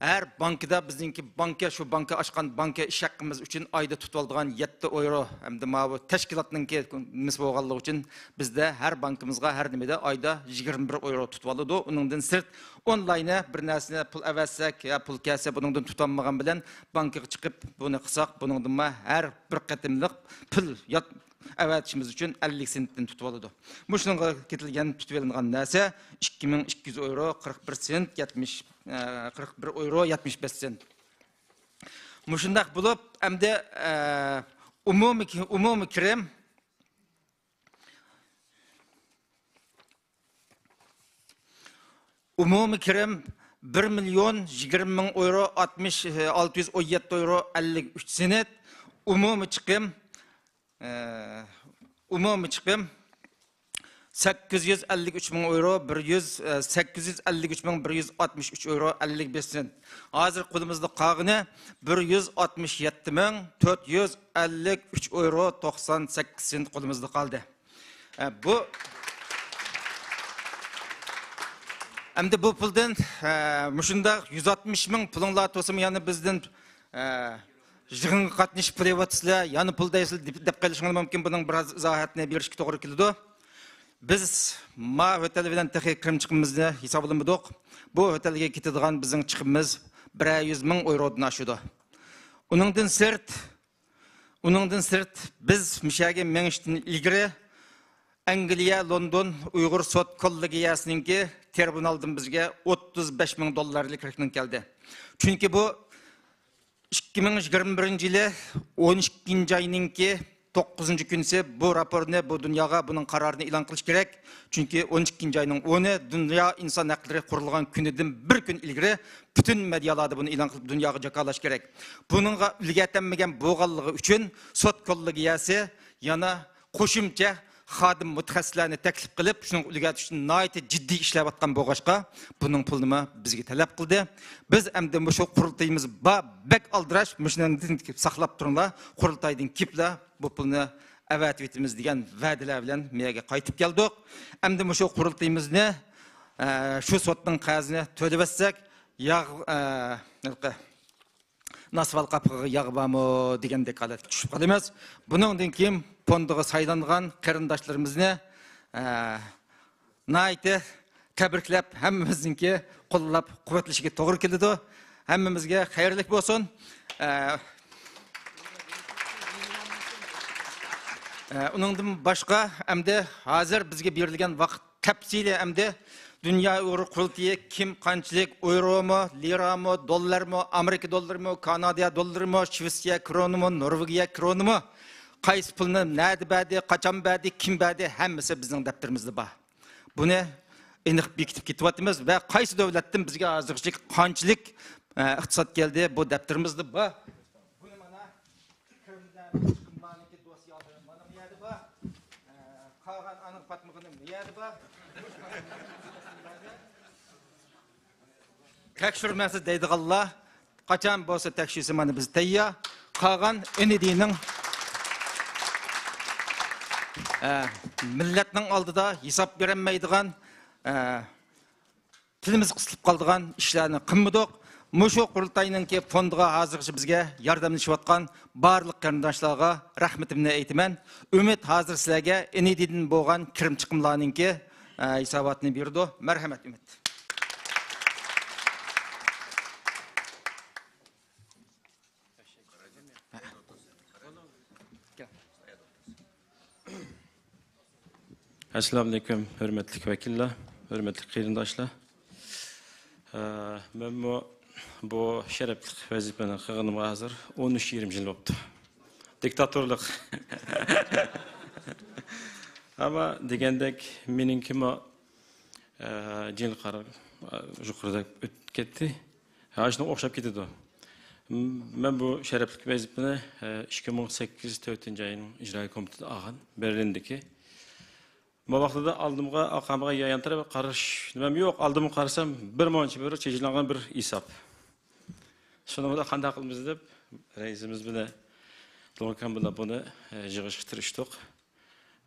ھەر بانكىدا بىزنىڭكى بانكا، شۇ بانكا ئاچقان بانكا ئىش ھەققىمىز ئۈچۈن ئايدا تۇتۇۋالىدىغان يەتتە ئويرو، ئەمدى ماۋۇ تەشكىلاتنىڭكى نېمىسى بولغانلىقى ئۈچۈن بىزدە ھەر بانكىمىزغا ھەر نېمىدە ئايدا يىگىرمە بىر ئويرو تۇتۇۋالىدۇ. ئۇنىڭدىن سىرت ئونلاينى بىر نەرسىنى پۇل ئەۋەتسەك يا پۇل كەلسە بۇنىڭدىن تۇتالمىغان بىلەن بانكىغا چىقىپ بۇنى قىلساق بۇنىڭدىنمۇ ھەر بىر قېتىملىق پۇل يات-، ئەۋەتىشىمىز ئۈچۈن ئەللىك سېنتتىن تۇتۇۋالىدۇ. مۇشۇنىڭغا كېتىلگەن، تۇتۇۋېلىنغان نەرسە ئىككى مىڭ ئىككى يۈز ئويرو، قىرىق بىر سېنت، يەتمىش، ئە، قىرىق بىر ئويرو، يەتمىش بەش سېنت. مۇشۇنداق بولۇپ، ئەمدى، ئە، ئومۇمىي، ئومۇمىي كىرىم، ئومۇمىي كىرىم بىر مىليون يىگىرمە مىڭ ئويرو، ئاتمىش، ئالتە يۈز ئون يەتتە ئويرو، ئەللىك ئۈچ سېنت. ئومۇمىي چىقىم، ئە، ئومۇمىي چىقىم سەككىز يۈز ئەللىك ئۈچ مىڭ ئويرو، بىر يۈز، ئە، سەككىز يۈز ئەللىك ئۈچ مىڭ بىر يۈز ئاتمىش ئۈچ ئويرو، ئەللىك بەش سېنت. ھازىر قولىمىزدا قالغىنى بىر يۈز ئاتمىش يەتتە مىڭ تۆت يۈز ئەللىك ئۈچ ئويرو، توقسان سەككىز سېنت قولىمىزدا قالدى. ئە، بۇ، ئەمدى بۇ پۇلدىن، ئە، مۇشۇنداق يۈز ئاتمىش مىڭ پۇلۇڭلار تۇرسىمۇ يەنە بىزدىن، ئە، يىغىنغا قاتنىشىپ پۇل يەۋاتىسىلەر، يەنە پۇل دەيسىلەر دەپ، دەپ قېلىشىڭلار مۇمكىن. بۇنىڭ بىراز ئىزاھاتنى بېرىشكە توغرا كېلىدۇ. بىز ما ھۆتەل بىلەن تېخى كىرىم چىقىمىمىزنى ھېسابلىمىدۇق. بۇ ھۆتەلگە كېتىدىغان بىزنىڭ چىقىمىمىز بىرەر يۈز مىڭ ئويرودىن ئاشىدۇ. ئۇنىڭدىن سىرت، ئۇنىڭدىن سىرت، بىز مۇشۇ يەرگە مېڭىشتىن ئىلگىرى ئەنگلىيە، لوندون ئۇيغۇر سوت كوللېگىيەسىنىڭكى تىرىبۇنالدىن بىزگە ئوتتۇز بەش مىڭ دوللارلىق رەخنە كەلدى. چۈنكى بۇ ئىككى مىڭ يىگىرمە بىرىنچى يىلى ئون ئىككىنچى ئاينىڭكى توققۇزىنچى كۈنىسى بۇ راپورتنى بۇ دۇنياغا، بۇنىڭ قارارىنى ئېلان قىلىش كېرەك. چۈنكى ئون ئىككىنچى ئاينىڭ ئونى دۇنيا ئىنسان ھەقلىرى قۇرۇلغان كۈنىدىن بىر كۈن ئىلگىرى پۈتۈن مېدىيالاردا بۇنى ئېلان قىلىپ دۇنياغا جاكارلاش كېرەك. بۇنىڭغا ئۈلگەتەلمىگەن بولغانلىقى ئۈچۈن سوت كوللېگىيەسى يەنە قوشۇمچە خادىم مۇتەخەسسىسلەرنى تەكلىپ قىلىپ، شۇنىڭغا ئۈلگە ئۈچۈن ناھايىتى جىددىي ئىشلەۋاتقان بولغاچقا، بۇنىڭ پۇلىنىمۇ بىزگە تەلەپ قىلدى. بىز ئەمدى مۇشۇ قۇرۇلتىيىمىز بار، بەك ئالدىراش، مۇشۇنى ساقلاپ تۇرۇڭلار، قۇرۇلتايدىن كېلىپلا بۇ پۇلنى ئەۋەتىۋېتىمىز دېگەن ۋەدىلەر بىلەن مۇ يەرگە قايتىپ كەلدۇق. ئەمدى مۇشۇ قۇرۇلتىيىمىزنى، ئە، شۇ سوتنىڭ قەرزىنى تۆلىۋەتسەك، ياغ-، ئە، ھېلىقى ناسۋال قاپىقىغا ياغ بارمۇ دېگەندەك ھالەتكە چۈشۈپ قالىمىز. بۇنىڭدىن كېيىن فوندىغا سايلانغان قېرىنداشلىرىمىزنى، ئە، ناھايىتى تەبرىكلەپ، ھەممىمىزنىڭكى قوللاپ قۇۋۋەتلىشىگە توغرا كېلىدۇ. ھەممىمىزگە خەيرلىك بولسۇن. ئە، ئە، ئۇنىڭدىن باشقا، ئەمدى ھازىر بىزگە بېرىلگەن ۋاقىت تەپسىلىي، ئەمدى دۇنيا ئۇيغۇر قۇرۇلتىيى كىم قانچىلىك، ئۇيرۇمۇ، لىرامۇ، دوللارمۇ، ئامېرىكا دوللىرىمۇ، كانادا دوللىرىمۇ، شىۋېتسىيە كرونىمۇ، نورۋېگىيە كرونىمۇ، قايسى پۇلنى نەدە بەردى، قاچان بەردى، كىم بەردى، ھەممىسى بىزنىڭ دەپتىرىمىزدە بار. بۇنى ئېنىق بېكىتىپ كېتىۋاتىمىز ۋە قايسى دۆلەتتىن بىزگە ھازىرغىچە قانچىلىك، ئە، ئىقتىساد كەلدى، بۇ دەپتىرىمىزدە بار. بۇنى مانا كىرىملەر، چىقىملارنىڭكى دوسيېلىرى مانا بۇ يەردە بار. ئە، قالغان ئانىڭ پاتمىغىنى بۇ يەردە بار. تەكشۈرمەسىز دەيدىغانلار، قاچان بولسا تەكشۈرسە مانا بىز تەييار. قالغان ئېنىدىنىڭ، ئە، مىللەتنىڭ ئالدىدا ھېساب بېرەلمەيدىغان، ئە، تىلىمىز قىسىلىپ قالىدىغان ئىشلارنى قىلمىدۇق. مۇشۇ قۇرۇلتاينىڭكى فوندىغا ھازىرغىچە بىزگە ياردەملىشىۋاتقان بارلىق قېرىنداشلارغا رەھمىتىمنى ئېيتىمەن. ئۈمىد ھازىر سىلەرگە ئېنىدىدىن بولغان كىرىم چىقىملارنىڭكى، ئە، ھېساباتىنى بېرىدۇ. مەرھەمەت، ئۈمىد. ئەسسالامۇئەلەيكۇم، ھۆرمەتلىك ۋەكىللەر، ھۆرمەتلىك قېرىنداشلار. ئە، مەنمۇ بۇ شەرەپلىك ۋەزىپىنى قىلغىنىمغا ھازىر ئون ئۈچ يېرىم يىل بوپتۇ. دىكتاتورلۇق. ئەمما دېگەندەك، مېنىڭكىمۇ، ئە، جىل قارا، ئە، يۇقىرىدا ئۆتۈپ كەتتى. ھە، شۇنىڭغا ئوخشاپ كېتىدۇ. م-، مەن بۇ شەرەپلىك ۋەزىپىنى، ئە، ئىككى مىڭ سەككىز تۆتىنچى ئاينىڭ ئىجرائىي كومىتېتى ئالغان، بېرلىندىكى. بۇ ۋاقتىدا ئالدىمغا، ئارقامغا يا يان تەرەپكە قاراش نېمەم يوق. ئالدىمغا قارىسام، بىر مۇنچە بىر چېچىلغان بىر ھېساب. شۇنىڭ بىلەن قانداق قىلىمىز دەپ، رەئىسىمىز بىلەن دوركان بىلەن بۇنى، ئە، يىغىشقا تىرىشتۇق.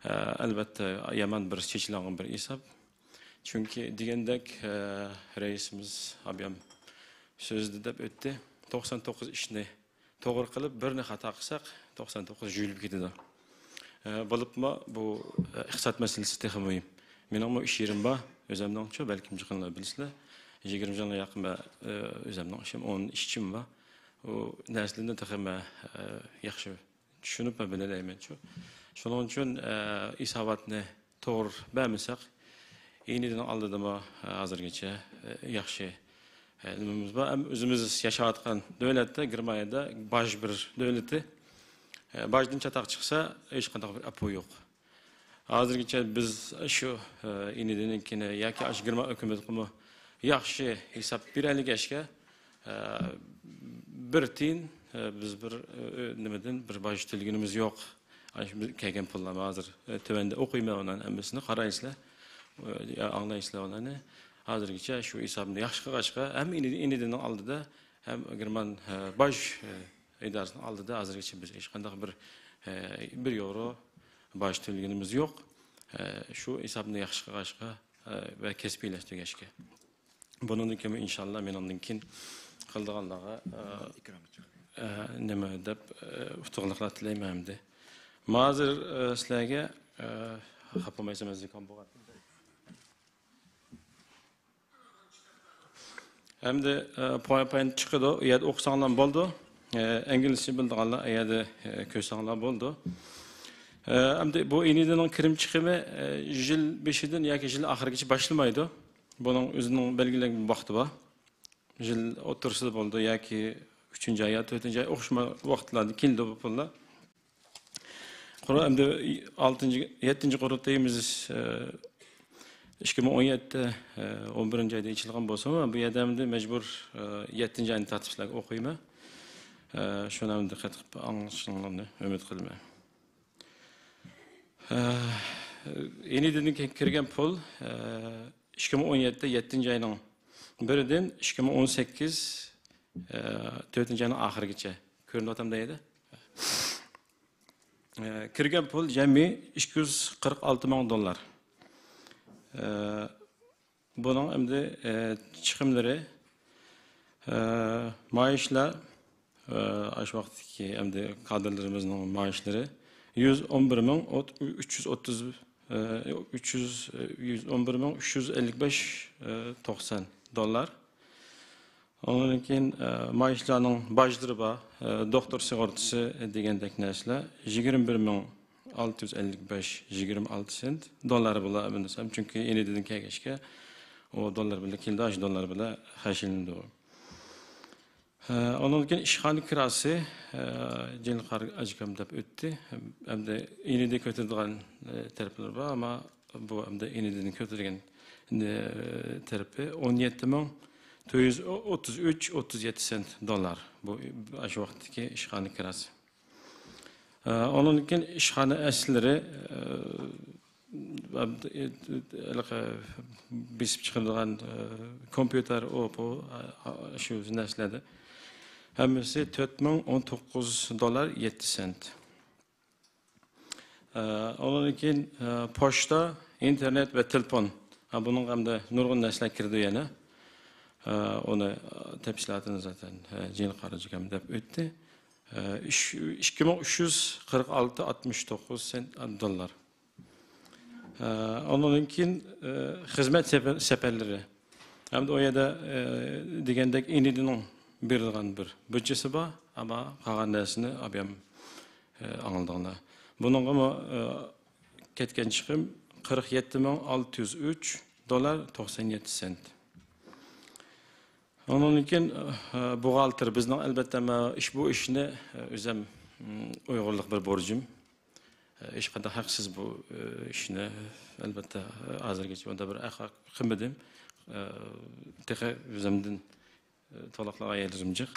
ئە، ئەلۋەتتە، يامان بىر چېچىلغان بىر ھېساب. چۈنكى دېگەندەك، ئە، رەئىسىمىز ئابىيام سۆزىدە دەپ ئۆتتى، توقسان توققۇز ئىشنى توغرا قىلىپ، بىرنى خاتا قىلساق، توقسان توققۇز يۇيۇلۇپ كېتىدۇ. ئە، بولۇپمۇ بۇ، ئە، ئىقتىساد مەسىلىسى تېخىمۇ مۇھىم. مېنىڭمۇ ئىش يېرىم بار، ئۆزەمنىڭچۇ، بەلكىم جىقىنلار بىلىسىلەر، يىگىرمە يىلدىن يېقىن مەن، ئە، ئۆزەمنىڭ ئىشىم، ئون ئىشچىم بار. ئۇ نەرسىلەرنى تېخى مەن، ئە، ياخشى چۈشىنىپ ۋە بىلەلەيمەنچۇ. شۇنىڭ ئۈچۈن، ئە، ھېساباتنى توغرا بەرمىسەك، ئېنىدىنىڭ ئالدىدىمۇ، ئە، ھازىرغىچە، ئە، ياخشى، ئە، نېمىمىز بار. ھەم ئۆزىمىز ياشاۋاتقان دۆلەتتە، گېرمانىيەدە باج بىر دۆلىتى. ئە، باجدىن چاتاق چىقسا، ھېچقانداق بىر ئاپۇ يوق. ھازىرغىچە بىز شۇ، ئە، ئېنىدىنىڭكىنى ياكى ئاشۇ گېرمان ھۆكۈمىتىگىمۇ ياخشى ھېساب بېرەلىگەچكە، ئە، بىر تىيىن، ئە، بىز بىر، ئە، نېمىدىن بىر باج تۆلىگىنىمىز يوق. ئاشۇ بىز كەلگەن پۇللارمۇ ھازىر، ئە، تۆۋەندە ئوقۇيمەن ئۇلارنى ھەممىسىنى، قارايسىلەر، ئە، ئاڭلايسىلەر ئۇلارنى. ھازىرغىچە شۇ ھېسابنى ياخشى قىلغاچقا، ھەم ئېنى-، ئېنىدىنىڭ ئالدىدا، ھەم گېرمان، ئە، باج، ئە، ئىدارىسىنىڭ ئالدىدا ھازىرغىچە بىز ھېچقانداق بىر، ئە، بىر ياۋرو باج تۆلىگىنىمىز يوق. ئە، شۇ ھېسابنى ياخشى قىلغاچقا، ئە، ۋە كەسپىيلەشتۈرگەچكە. بۇنىڭدىن كېيىن ئىنشاللا مېنىڭدىن كېيىن قىلىدىغانلارغا، ئە، ئە، نېمە دەپ، ئە، ئۇتۇقلۇقلار تىلەيمەن ئەمدى. مانا ھازىر، ئە، سىلەرگە، ئە، خاپا بولمايسىلەر، مەن زۇكام بولغان. ئەمدى، ئە، پاۋېرپوينت چىقىدۇ، ئۇ يەردە ئوقۇساڭلار بولىدۇ. ئە، ئىنگلىزچە بىلىدىغانلار ئۇ يەردە، ئە، كۆرسەڭلار بولىدۇ. ئە، ئەمدى بۇ ئېنىدىنىڭ كىرىم چىقىمى، ئە، يىل بېشىدىن ياكى يىل ئاخىرىغىچە باشلىمايدۇ. بۇنىڭ ئۆزىنىڭ بەلگىلەنگەن ۋاقتى بار. يىل ئوتتۇرىسىدا بولىدۇ ياكى ئۈچىنچى ئاي يا تۆتىنچى ئاي، ئوخشىماي ۋاقىتلاردا كېلىدۇ بۇ پۇللار. قۇرۇ ئەمدى ئالتىنچى، يەتتىنچى قۇرۇلتىيىمىز، ئە، ئىككى مىڭ ئون يەتتە، ئە، ئون بىرىنچى ئايدا ئېچىلغان بولسىمۇ، بۇ يەردە ئەمدى مەجبۇر، ئە، يەتتىنچى ئاينى تارتىپ سىلەرگە ئوقۇيمەن. ئە، شۇنى ئەمدى دىققەت قىلىپ ئاڭلىشىڭلارنى ئۈمىد قىلىمەن. ئە، ئېنىدىن كىرگەن پۇل، ئە، ئىككى مىڭ ئون يەتتە يەتتىنچى ئاينىڭ بىرىدىن ئىككى مىڭ ئون سەككىز، ئە، تۆتىنچى ئاينىڭ ئاخىرىغىچە. كۆرۈنۈۋاتامدۇ يەردە؟ ئە، كىرگەن پۇل جەمئىي ئىككى يۈز قىرىق ئالتە مىڭ دوللار. ئە، بۇنىڭ ئەمدى، ئە، چىقىملىرى، ئە، مائاشلار، ئە، ئاشۇ ۋاقىتتىكى ئەمدى كادىرلىرىمىزنىڭ مائاشلىرى يۈز ئون بىر مىڭ ئۈچ يۈز ئوتتۇز، ئە، ئۈچ يۈز، يۈز ئون بىر مىڭ ئۈچ يۈز ئەللىك بەش، ئە، توقسان دوللار. ئۇنىڭدىن كېيىن، ئە، مائاشلارنىڭ باجلىرى بار، ئە، دوختۇر سىغورتىسى دېگەندەك نەرسىلەر، يىگىرمە بىر مىڭ ئالتە يۈز ئەللىك بەش يىگىرمە ئالتە سېنت، دوللار بىلەن ئەمدى دېسەم، چۈنكى ئېنىدىن كەلگەچكە ئۇ دوللار بىلەن كېلىدۇ، ئاشۇ دوللار بىلەن خەجلىنىدۇ. ئە، ئۇنىڭدىن كېيىن ئىشخانا كىراسى، ئە، جېنىلقار ئاجىكام دەپ ئۆتتى. ئەمدى ئېنىدىن كۆتۈرىدىغان، ئە، تەرەپلىرى بار، ئەمما بۇ ئەمدى ئېنىدىن كۆتۈرگەن، ئە، تەرىپى ئون يەتتە مىڭ تۆت يۈز ئوتتۇز ئۈچ ئوتتۇز يەتتە سېنت دوللار. بۇ ئاشۇ ۋاقىتتىكى ئىشخانا كىراسى. ئە، ئۇنىڭدىن كېيىن ئىشخانا ئەسلىرى، ئە، ھېلىقى بېسىپ چىقىرىدىغان، ئە، كومپيۇتېر، ئۇ، بۇ، ئە، شۇ نەرسىلەردە ھەممىسى تۆت مىڭ ئون توققۇز دوللار يەتتە سېنت. ئە، ئۇنىڭدىن كېيىن، ئە، پوچتا، ئىنتېرنېت ۋە تېلېفون. ھە، بۇنىڭغا ئەمدى نۇرغۇن نەرسىلەر كىرىدۇ يەنە. ئە، ئۇنى، ئە، تەپسىلاتىنى زاتەن، ئە، جېنىلقار ئاجىكام دەپ ئۆتتى. ئە، ئۈچ، ئىككى مىڭ ئۈچ يۈز قىرىق ئالتە ئاتمىش توققۇز سېنت، ئە، دوللار. ئە، ئۇنىڭدىن كېيىن، ئە، خىزمەت سەپە-، سەپەرلىرى. ھەمدە ئۇ يەردە، ئە، دېگەندەك ئېنىدىنىڭ بېرىدىغان بىر بۇدجىسى بار، ئەمما قالغان نەرسىنى ئابىيام، ئە، ئاڭلىدىڭلار. بۇنىڭغىمۇ، ئە، كەتكەن چىقىم قىرىق يەتتە مىڭ ئالتە يۈز ئۈچ دوللار توقسان يەتتە سېنت. ئۇنىڭدىن كېيىن، ئە، بوغالتىر بىزنىڭ، ئەلۋەتتە، مەن ئىش، بۇ ئىشنى، ئە، ئۆزۈم، ئۇم، ئۇيغۇرلۇق بىر بورجۇم. ئە، ھېچقانداق ھەقسىز بۇ، ئە، ئىشنى، ئەلۋەتتە، ئە، ھازىرغىچە ئۇنداق بىر ھەق قىلمىدىم. ئە، تېخى ئۆزۈمدىن، ئە، تولۇقلىغان يەرلىرىم جىق.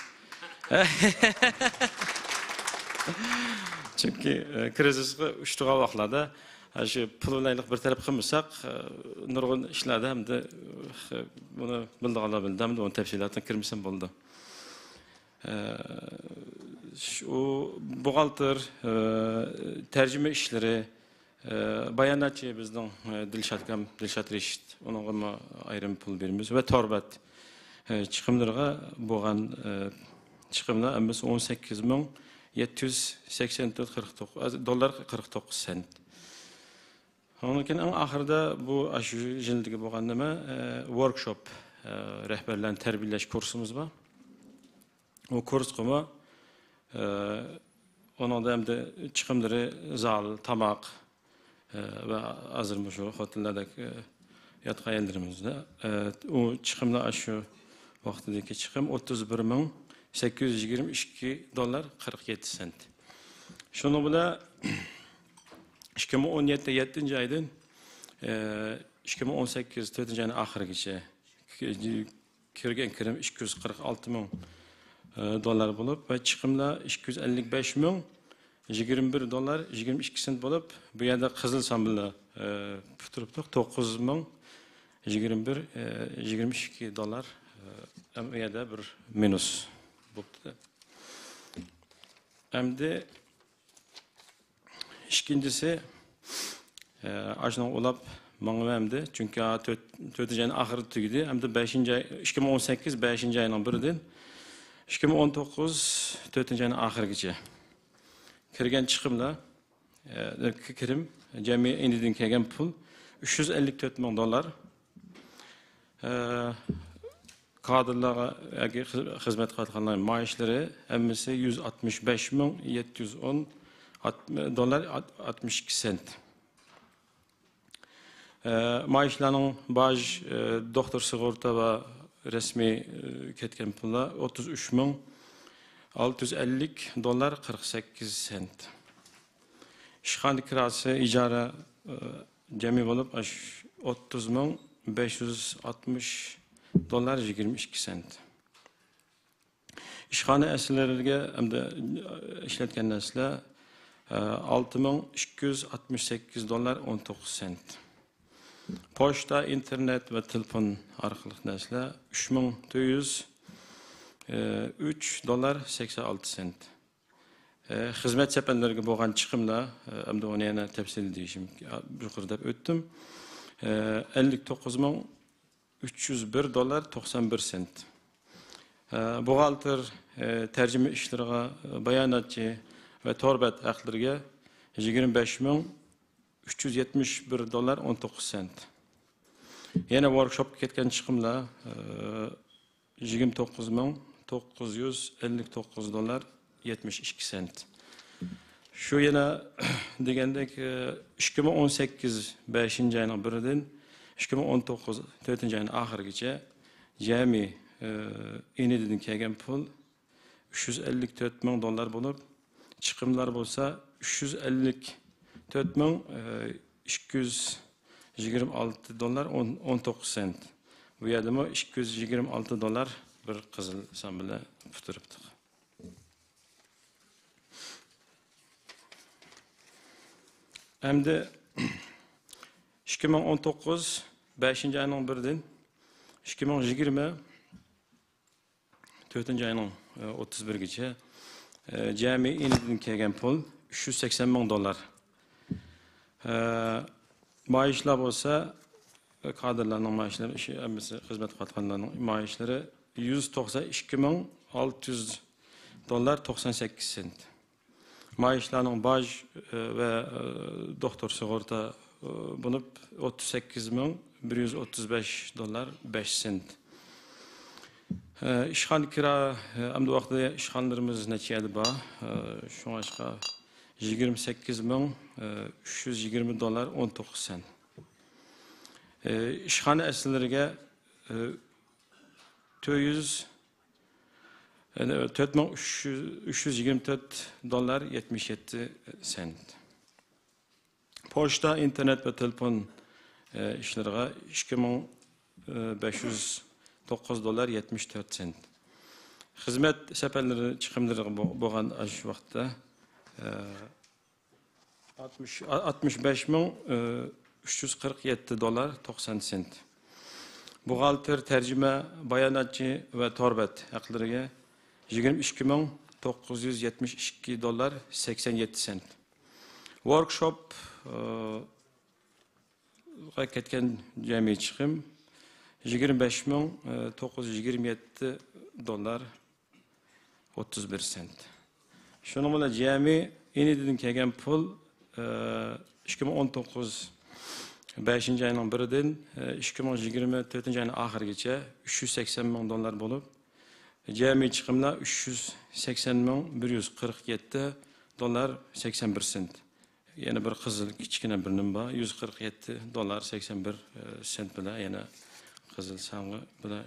چۈنكى، ئە، كىرىزىسقا ئۇچرىغان ۋاقىتلاردا، ئە، شۇ پۇل بىلەن بىر تەرەپ قىلمىساق، ئە، نۇرغۇن ئىشلاردا ھەمدە، ئە، بۇنى بىلىدىغانلار بىلىدۇ، ھەمدە ئۇنىڭ تەپسىلاتىنى كىرمىسەم بولىدۇ. ئە، شۇ بوغالتىر، ئە، تەرجىمە ئىشلىرى، ئە، باياناتچى بىزنىڭ، ئە، دىلشاتكام، دىلشات رېشىت، ئۇنىڭغىمۇ ئايرىم پۇل بېرىمىز ۋە تور بەت، ئە، چىقىملىرىغا بولغان، ئە، چىقىملار ھەممىسى ئون سەككىز مىڭ يەتتە يۈز سەكسەن تۆت قىرىق توققۇز، دوللار قىرىق توققۇز سېنت. ئۇنىڭدىن كېيىن ئەڭ ئاخىرىدا بۇ ئاشۇ يىلدىكى بولغان نېمە، ئە، ۋوركشوپ، ئە، رەھبەرلەرنى تەربىيەلەش كۇرسىمىز بار. ئۇ كۇرسقىمۇ، ئە، ئۇنىڭدا ئەمدى چىقىملىرى زال، تاماق، ئە، ۋە ھازىر مۇشۇ خوتەنلەردە، ئە، ياتقان يەرلىرىمىزدە، ئە، ئۇ چىقىملار ئاشۇ ۋاقتىدىكى چىقىم ئوتتۇز بىر مىڭ سەككىز يۈز يىگىرمە ئىككى دوللار قىرىق يەتتە سېنت. شۇنىڭ بىلەن ئىككى مىڭ ئون يەتتە يەتتىنچى ئايدىن، ئە، ئىككى مىڭ ئون سەككىز تۆتىنچى ئاينىڭ ئاخىرىغىچە كىرگەن كىرىم ئىككى يۈز قىرىق ئالتە مىڭ، ئە، دوللار بولۇپ، ۋە چىقىملار ئىككى يۈز ئەللىك بەش مىڭ يىگىرمە بىر دوللار يىگىرمە ئىككى سېنت بولۇپ، بۇ يەردە قىزىل سان بىلەن، ئە، پۈتتۈرۈپتۇق، توققۇز مىڭ يىگىرمە بىر، ئە، يىگىرمە ئىككى دوللار، ئە، ئەم، ئۇ يەردە بىر مىنۇس بوپتۇ. ئەمدى ئىككىنچىسى، ئە، ئاشۇنىڭ ئۇلاپ ماڭىمەن ئەمدى. چۈنكى، ئا، تۆت، تۆتىنچى ئاينىڭ ئاخىرىدا تۈگىدى. ئەمدى بەشىنچى ئاي، ئىككى مىڭ ئون سەككىز بەشىنچى ئاينىڭ بىرىدىن ئىككى مىڭ ئون توققۇز تۆتىنچى ئاينىڭ ئاخىرىغىچە كىرگەن چىقىملار، ئە، كىرىم، جەمئىي ئېنىدىن كەلگەن پۇل ئۈچ يۈز ئەللىك تۆت مىڭ دوللار. ئە، كادىرلارغا ياكى خىز-، خىزمەت قىلىۋاتقانلارنىڭ مائاشلىرى ھەممىسى يۈز ئاتمىش بەش مىڭ يەتتە يۈز ئون ئات-، دوللار ئات-، ئاتمىش ئىككى سېنت. ئە، مائاشلارنىڭ باج، ئە، دوختۇر سۇغۇرتا ۋە رەسمىي، ئە، كەتكەن پۇللار ئوتتۇز ئۈچ مىڭ ئالتە يۈز ئەللىك دوللار قىرىق سەككىز سېنت. ئىشخانا كىراسى، ئىجارە، ئە، جەمئىي بولۇپ، ئاشۇ ئوتتۇز مىڭ بەش يۈز ئاتمىش دوللار يىگىرمە ئىككى سېنت. ئىشخانا ئەسلىرىگە ئەمدى ئىشلەتكەن نەرسىلەر، ئە، ئالتە مىڭ ئىككى يۈز ئاتمىش سەككىز دوللار ئون توققۇز سېنت. پوچتا، ئىنتېرنېت ۋە تېلېفون ئارقىلىق نەرسىلەر ئۈچ مىڭ تۆت يۈز ئۈچ دوللار سەكسەن ئالتە سېنت. ئە، خىزمەت سەپەرلىرىگە بولغان چىقىملار، ئە، ئەمدى ئۇنى يەنە تەپسىلىي دېيىشىم، يۇقىرىدا ئۆتتۈم. ئە، ئەللىك توققۇز مىڭ ئۈچ يۈز بىر دوللار توقسان بىر سېنت. ئە، بوغالتىر، ئە، تەرجىمە ئىشلىرىغا، ئە، باياناتچى ۋە تور بەت ھەقلىرىگە يىگىرمە بەش مىڭ ئۈچ يۈز يەتمىش بىر دوللار ئون توققۇز سېنت. يەنە ۋوركشوپقا كەتكەن چىقىملار، ئە، يىگىرمە توققۇز مىڭ توققۇز يۈز ئەللىك توققۇز دوللار يەتمىش ئىككى سېنت. شۇ يەنە دېگەندەك، ئىككى مىڭ ئون سەككىز بەشىنچى ئاينىڭ بىرىدىن ئىككى مىڭ ئون توققۇز تۆتىنچى ئاينىڭ ئاخىرىغىچە جەمئىي، ئىنىدىن كەلگەن پۇل ئۈچ يۈز ئەللىك تۆت مىڭ دوللار بولۇپ، چىقىملار بولسا ئۈچ يۈز ئەللىك تۆت مىڭ ئىككى يۈز يىگىرمە ئالتە دوللار ئون، ئون توققۇز سېنت. بۇ يەردىمۇ ئىككى يۈز يىگىرمە ئالتە دوللار بىر قىزىل سان بىلەن پۈتتۈرۈپتۇق. ئەمدى ئىككى مىڭ ئون توققۇز بەشىنچى ئاينىڭ بىرىدىن ئىككى مىڭ يىگىرمە تۆتىنچى ئاينىڭ، ئە، ئوتتۇز بىرىگىچە، ئە، جەمئىي ئىنىدىن كەلگەن پۇل ئۈچ يۈز سەكسەن مىڭ دوللار. ئە، مائاشلار بولسا، كادىرلارنىڭ مائاشلىرى، ئىش، ھەممىسى خىزمەت قىلىۋاتقانلارنىڭ مائاشلىرى يۈز توقسان ئىككى مىڭ ئالتە يۈز دوللار توقسان سەككىز سېنت. مائاشلارنىڭ باج، ئە، ۋە، ئە، دوختۇر سۇغۇرتا، ئە، بولۇپ ئوتتۇز سەككىز مىڭ بىر يۈز ئوتتۇز بەش دوللار بەش سېنت. ئە، ئىشخانا كىرا، ئە، ئەمدى ۋاقتىدا ئىشخانىلىرىمىز نەچچە يەردە بار. ئە، شۇڭلاشقا يىگىرمە سەككىز مىڭ ئۈچ يۈز يىگىرمە دوللار ئون توققۇز سېنت. ئە، ئىشخانا ئەسلىلىرىگە، ئە، تۆت يۈز، يەنى تۆت مىڭ ئۈچ يۈز، ئۈچ يۈز يىگىرمە تۆت دوللار يەتمىش يەتتە سېنت. پوچتا، ئىنتېرنېت ۋە تېلېفون، ئە، ئىشلىرىغا ئىككى مىڭ بەش يۈز توققۇز دوللار يەتمىش تۆت سېنت. خىزمەت سەپەرلىرى چىقىملىرىغا بو-، بولغان ئاشۇ ۋاقىتتا، ئە، ئاتمىش، ئاتمىش بەش مىڭ ئۈچ يۈز قىرىق يەتتە دوللار توقسان سېنت. بۇغالتىر، تەرجىمە، باياناتچى ۋە تور بەت ھەقلىرىگە يىگىرمە ئىككى مىڭ توققۇز يۈز يەتمىش ئىككى دوللار سەكسەن يەتتە سېنت. ۋوركشوپ، ئى، كەتكەن جەمئىي چىقىم يىگىرمە بەش مىڭ توققۇز يۈز يىگىرمە يەتتە دوللار ئوتتۇز بىر سېنت. شۇنىڭ بىلەن جەمئىي ئىنىدىن كەلگەن پۇل، ئىككى مىڭ ئون توققۇز بەشىنچى ئاينىڭ بىرىدىن، ئىككى مىڭ يىگىرمە تۆتىنچى ئاينىڭ ئاخىرىغىچە ئۈچ يۈز سەكسەن مىڭ دوللار بولۇپ، جەمئىي چىقىملار ئۈچ يۈز سەكسەن مىڭ بىر يۈز قىرىق يەتتە دوللار سەكسەن بىر سېنت. يەنە بىر قىزىل كىچىككىنە بىر نېمە بار. يۈز قىرىق يەتتە دوللار سەكسەن بىر سېنت بىلەن يەنە قىزىل سانغا بىلەن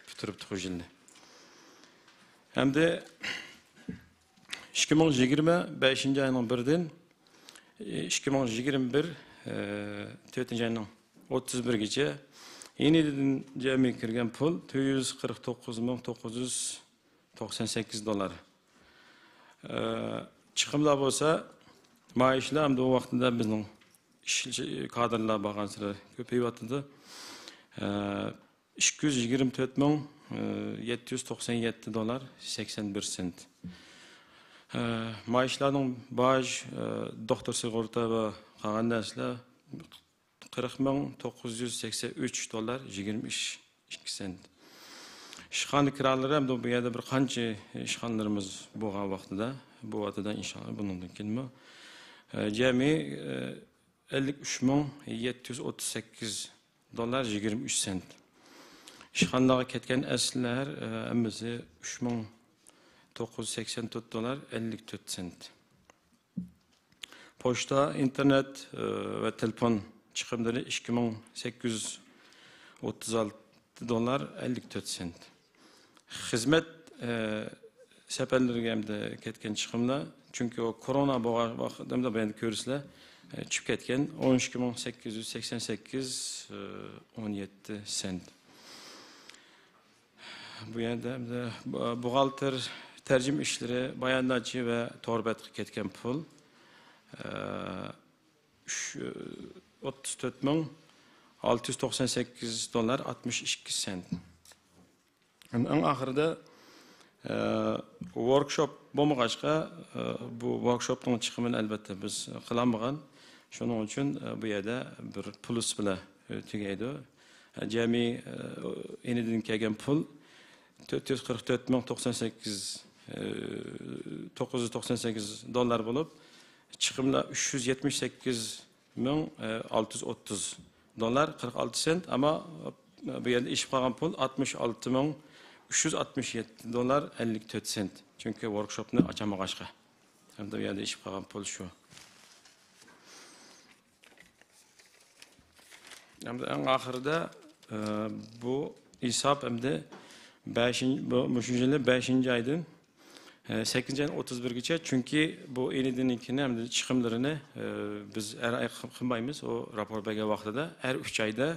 پۈتتۈرۈپتۇق بۇ يىلنى. ئەمدى ئىككى مىڭ يىگىرمە بەشىنچى ئاينىڭ بىرىدىن، ئىككى مىڭ يىگىرمە بىر، تۆتىنچى ئاينىڭ ئوتتۇز بىرىگىچە يېڭىدىن جەمئىي كىرگەن پۇل تۆت يۈز قىرىق توققۇز مىڭ توققۇز يۈز توقسان سەككىز دوللار. ئە، چىقىملار بولسا، مائاشلار ئەمدى ئۇ ۋاقتىدا بىزنىڭ ئىش، كادىرلار بارغانسېرى كۆپىيىۋاتىدۇ. ئە، ئىككى يۈز يىگىرمە تۆت مىڭ يەتتە يۈز توقسان يەتتە دوللار سەكسەن بىر سېنت. ئە، مائاشلارنىڭ باج، ئە، دوختۇر سىغورتا ۋە قالغان نەرسىلەر قىرىق مىڭ توققۇز يۈز سەكسەن ئۈچ دوللار يىگىرمە ئىككى سېنت. ئىشخانا كىرالىرى ھەمدە بۇ يەردە بىر قانچە ئىشخانىلىرىمىز بولغان ۋاقتىدا، بۇ ۋاقتىدا ئىنشاللا بۇنىڭدىن كېيىنمۇ، ئە، جەمئىي، ئە، ئەللىك ئۈچ مىڭ يەتتە يۈز ئوتتۇز سەككىز دوللار يىگىرمە ئۈچ سېنت. ئىشخانىلارغا كەتكەن ئەسلىلەر، ئە، ھەممىسى ئۈچ مىڭ توققۇز يۈز سەكسەن تۆت دوللار ئەللىك تۆت سېنت. پوچتا، ئىنتېرنېت، ئى، ۋە تېلېفون چىقىملىرى ئىككى مىڭ سەككىز يۈز ئوتتۇز ئالتە دوللار ئەللىك تۆت سېنت. خىزمەت، ئى، سەپەرلىرىگە ئەمدى كەتكەن چىقىملار، چۈنكى ئۇ كورونا بولغان ۋاقىت، ئەمدى بۇ يەردە كۆرىسىلەر، ئى، چۈشۈپ كەتكەن ئون ئىككى مىڭ سەككىز يۈز سەكسەن سەككىز، ئى، ئون يەتتە سېنت. بۇ يەردە بۇغالتىر، تەرجىمە ئىشلىرى، باياناتچى ۋە تور بەتكە كەتكەن پۇل، ئە، ئۈچ، ئوتتۇز تۆت مىڭ ئالتە يۈز توقسان سەككىز دوللار ئاتمىش ئىككى سېنت. ئەڭ ئاخىرىدا، ئە، ۋوركشوپ بولمىغاچقا، ئە، بۇ ۋوركشوپنىڭ چىقىمىنى ئەلۋەتتە بىز قىلالمىغان. شۇنىڭ ئۈچۈن، ئە، بۇ يەردە بىر پلۇس بىلەن، ئە، تۈگەيدۇ. جەمئىي، ئە، ئېنىدىن كەلگەن پۇل تۆت يۈز قىرىق تۆت مىڭ توقسان سەككىز، ئە، توققۇز يۈز توقسان سەككىز دوللار بولۇپ، چىقىملار ئۈچ يۈز يەتمىش سەككىز مىڭ، ئە، ئالتە يۈز ئوتتۇز دوللار قىرىق ئالتە سېنت، ئەمما، ئە، بۇ يەردە ئېشىپ قالغان پۇل ئاتمىش ئالتە مىڭ ئۈچ يۈز ئاتمىش يەتتە دوللار ئەللىك تۆت سېنت. چۈنكى ۋوركشوپنى ئاچالمىغاچقا. ئەمدى ئۇ يەردە ئېشىپ قالغان پۇل شۇ. ئەمدى ئەڭ ئاخىرىدا، ئە، بۇ ھېساب ئەمدى بەشىنچى، بۇ، مۇشۇ يىلى بەشىنچى ئايدىن، ئە، سەككىزىنچى ئاينىڭ ئوتتۇز بىرىگىچە، چۈنكى بۇ ئېنىدىنىڭكىنى ئەمدى چىقىملىرىنى، ئە، بىز ھەر ئاي قىلمايمىز، ئۇ راپور بەرگەن ۋاقتىدا ھەر ئۈچ ئايدا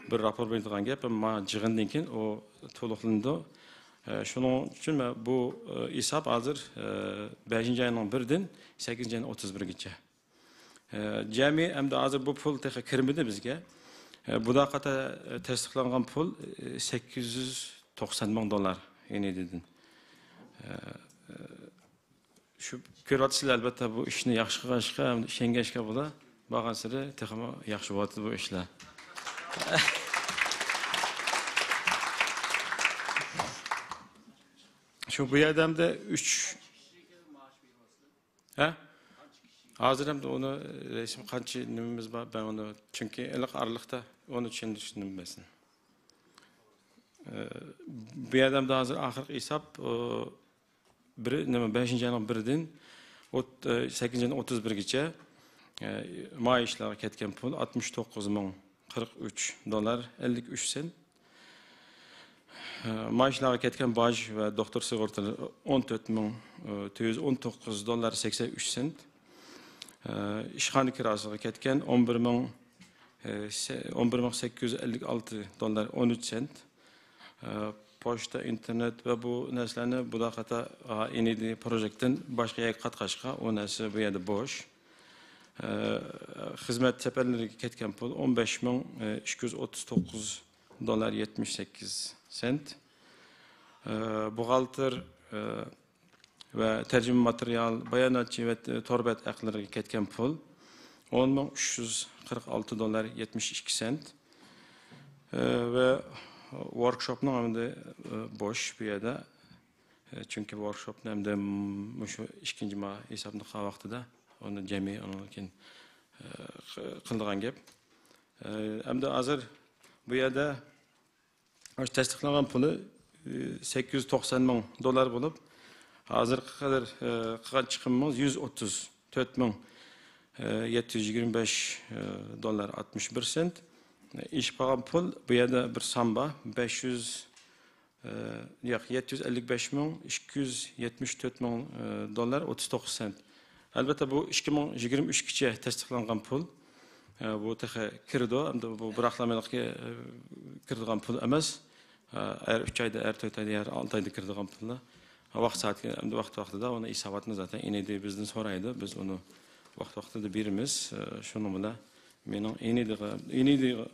بىر راپور بېرىدىغان گەپ، ئەمما جىغىندىن كېيىن ئۇ تولۇقلىنىدۇ. ئە، شۇنىڭ ئۈچۈن مەن بۇ، ئە، ھېساب ھازىر، ئە، بەشىنچى ئاينىڭ بىرىدىن سەككىزىنچى ئاينىڭ ئوتتۇز بىرىگىچە. ئە، جەمئىي ئەمدى ھازىر بۇ پۇل تېخى كىرمىدى بىزگە. ئە، بۇدا قاتا، ئە، تەستىقلانغان پۇل، ئە، سەككىز يۈز توقسان مىڭ دوللار ئېنىدىدىن. ئە، ئە، شۇ كۆرۈۋاتىسىلەر، ئەلۋەتتە، بۇ ئىشنى ياخشى قىلغاچقا، ئەمدى ئىشەنگەچكە بۇلار بارغانسېرى تېخىمۇ ياخشى بولۇۋاتىدۇ بۇ ئىشلار. شۇ بۇ يەردە ئەمدى ئۈچ، ھە؟ ھازىر ئەمدى ئۇنى رەسمىي قانچە نېمىمىز بار، مەن ئۇنى، چۈنكى ھېلىقى ئارىلىقتا ئۇنى چۈشەندۈرۈشنى بىلمەسمەن. ئە، بۇ يەردە ئەمدى ھازىر ئاخىرقى ھېساب، ئۇ، بىرى، نېمە، بەشىنچى ئاينىڭ بىرىدىن ئوت-، ئە، سەككىزىنچى ئاينىڭ ئوتتۇز بىرىگىچە، ئە، مائاشلارغا كەتكەن پۇل ئاتمىش توققۇز مىڭ قىرىق ئۈچ دوللار ئەللىك ئۈچ سېنت. ئە، مائاشلارغا كەتكەن باج ۋە دوختۇر سىغورتىلىرى ئون تۆت مىڭ تۆت يۈز ئون توققۇز دوللار سەكسەن ئۈچ سېنت. ئە، ئىشخانا كىراسىغا كەتكەن ئون بىر مىڭ، ئە، سە-، ئون بىر مىڭ سەككىز يۈز ئەللىك ئالتە دوللار ئون ئۈچ سېنت. ئە، پوچتا، ئىنتېرنېت ۋە بۇ نەرسىلەرنى بۇدا قاتا، ئا، ئېنىدى پروژېكتتىن باشقا يەرگە قاتقاچقا، ئۇ نەرسە بۇ يەردە بوش. ئە، خىزمەت سەپەرلىرىگە كەتكەن پۇل ئون بەش مىڭ ئىككى يۈز ئوتتۇز توققۇز دوللار يەتمىش سەككىز سېنت. ئە، بوغالتىر، ئە، ۋە تەرجىمە ماتېرىيال، باياناتچى ۋە تور بەت ھەقلىرىگە كەتكەن پۇل ئون مىڭ ئۈچ يۈز قىرىق ئالتە دوللار يەتمىش ئىككى سېنت. ئە، ۋە ۋوركشوپنىڭ ئەمدى، ئە، بوش بۇ يەردە. ئە، چۈنكى ۋوركشوپنى ئەمدى مۇشۇ ئىككىنچى ما ھېسابنى قىلغان ۋاقتىدا ئۇنى جەمئىي ئۇنىڭدىن كېيىن، ئە، قىلىدىغان گەپ. ئە، ئەمدى ھازىر بۇ يەردە تەستىقلانغان پۇلى، ئى، سەككىز يۈز توقسان مىڭ دوللار بولۇپ، ھازىرغا قەدەر، ئى، قىلغان چىقىمىمىز يۈز ئوتتۇز تۆت مىڭ يەتتە يۈز يىگىرمە بەش دوللار ئاتمىش بىر سېنت. ئېشىپ قالغان پۇل، بۇ يەردە بىر سان بار، بەش يۈز، ئى، ياق، يەتتە يۈز ئەللىك بەش مىڭ ئىككى يۈز يەتمىش تۆت مىڭ دوللار ئوتتۇز توققۇز سېنت. ئەلۋەتتە، بۇ ئىككى مىڭ يىگىرمە ئۈچكىچە تەستىقلانغان پۇل. ئە، بۇ تېخى كىرىدۇ. ئەمدى بۇ بىراقلا مېنىڭكى، ئە، كىرىدىغان پۇل ئەمەس. ئە، ھەر ئۈچ ئايدا، ھەر تۆت ئايدا، ھەر ئالتە ئايدا كىرىدىغان پۇللار. ۋاقىت سائەتكە، ئەمدى ۋاقتى ۋاقتىدا ئۇنى ھېساباتنى زاتەن ئېنىدى بىزدىن سورايدۇ. بىز ئۇنى ۋاقتى ۋاقتىدا بېرىمىز. ئە، شۇنىڭ بىلەن مېنىڭ ئېنىدىغا، ئېنىدىغا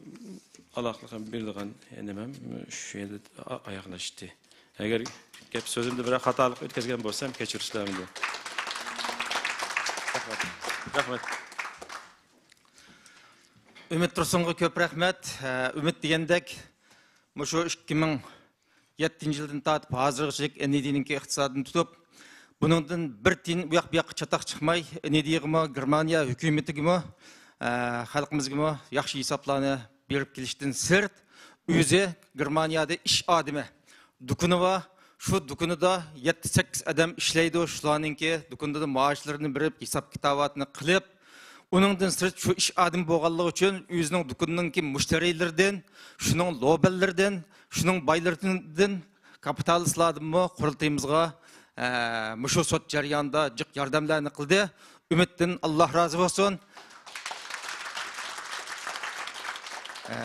ئالاقىلىق بېرىدىغان نېمەم شۇ يەردە ئا-، ئاياغلاشتى. ئەگەر گەپ سۆزۈمدە بىرەر خاتالىق ئۆتكۈزگەن بولسام، كەچۈرۈشلەرنى. رەھمەت. رەھمەت. ئۈمىد تۇرسۇنغا كۆپ رەھمەت. ئە، ئۈمىد دېگەندەك، مۇشۇ ئىككى مىڭ يەتتىنچى يىلدىن تارتىپ ھازىرغىچە ئېنىدىنىڭكى ئىقتىسادىنى تۇتۇپ، بۇنىڭدىن بىر تىيىن ئۇياق بۇياققا چاتاق چىقماي، ئېنىدىغىمۇ، گېرمانىيە ھۆكۈمىتىگىمۇ، ئە، خەلقىمىزگىمۇ ياخشى ھېسابلارنى بېرىپ كېلىشتىن سىرت، ئۆزى گېرمانىيەدە ئىش ئادىمى، دۇكىنى بار، شۇ دۇكىنىدا يەتتە، سەككىز ئادەم ئىشلەيدۇ، شۇلارنىڭكى دۇكىنىدا مائاشلىرىنى بېرىپ، ھېساب كىتاباتنى قىلىپ، ئۇنىڭدىن سىرت شۇ ئىش ئادىمى بولغانلىقى ئۈچۈن ئۆزىنىڭ دۇكىنىنىڭكى مۇشتەرىلىرىدىن، شۇنىڭ لوبەنلىرىدىن، شۇنىڭ بايلىرىدىن، كاپىتالىستلاردىنمۇ قۇرۇلتىيىمىزغا، ئە، مۇشۇ سوت جەريانىدا جىق ياردەملەرنى قىلدى. ئۈمىدتىن ئاللا رازى بولسۇن. ئە،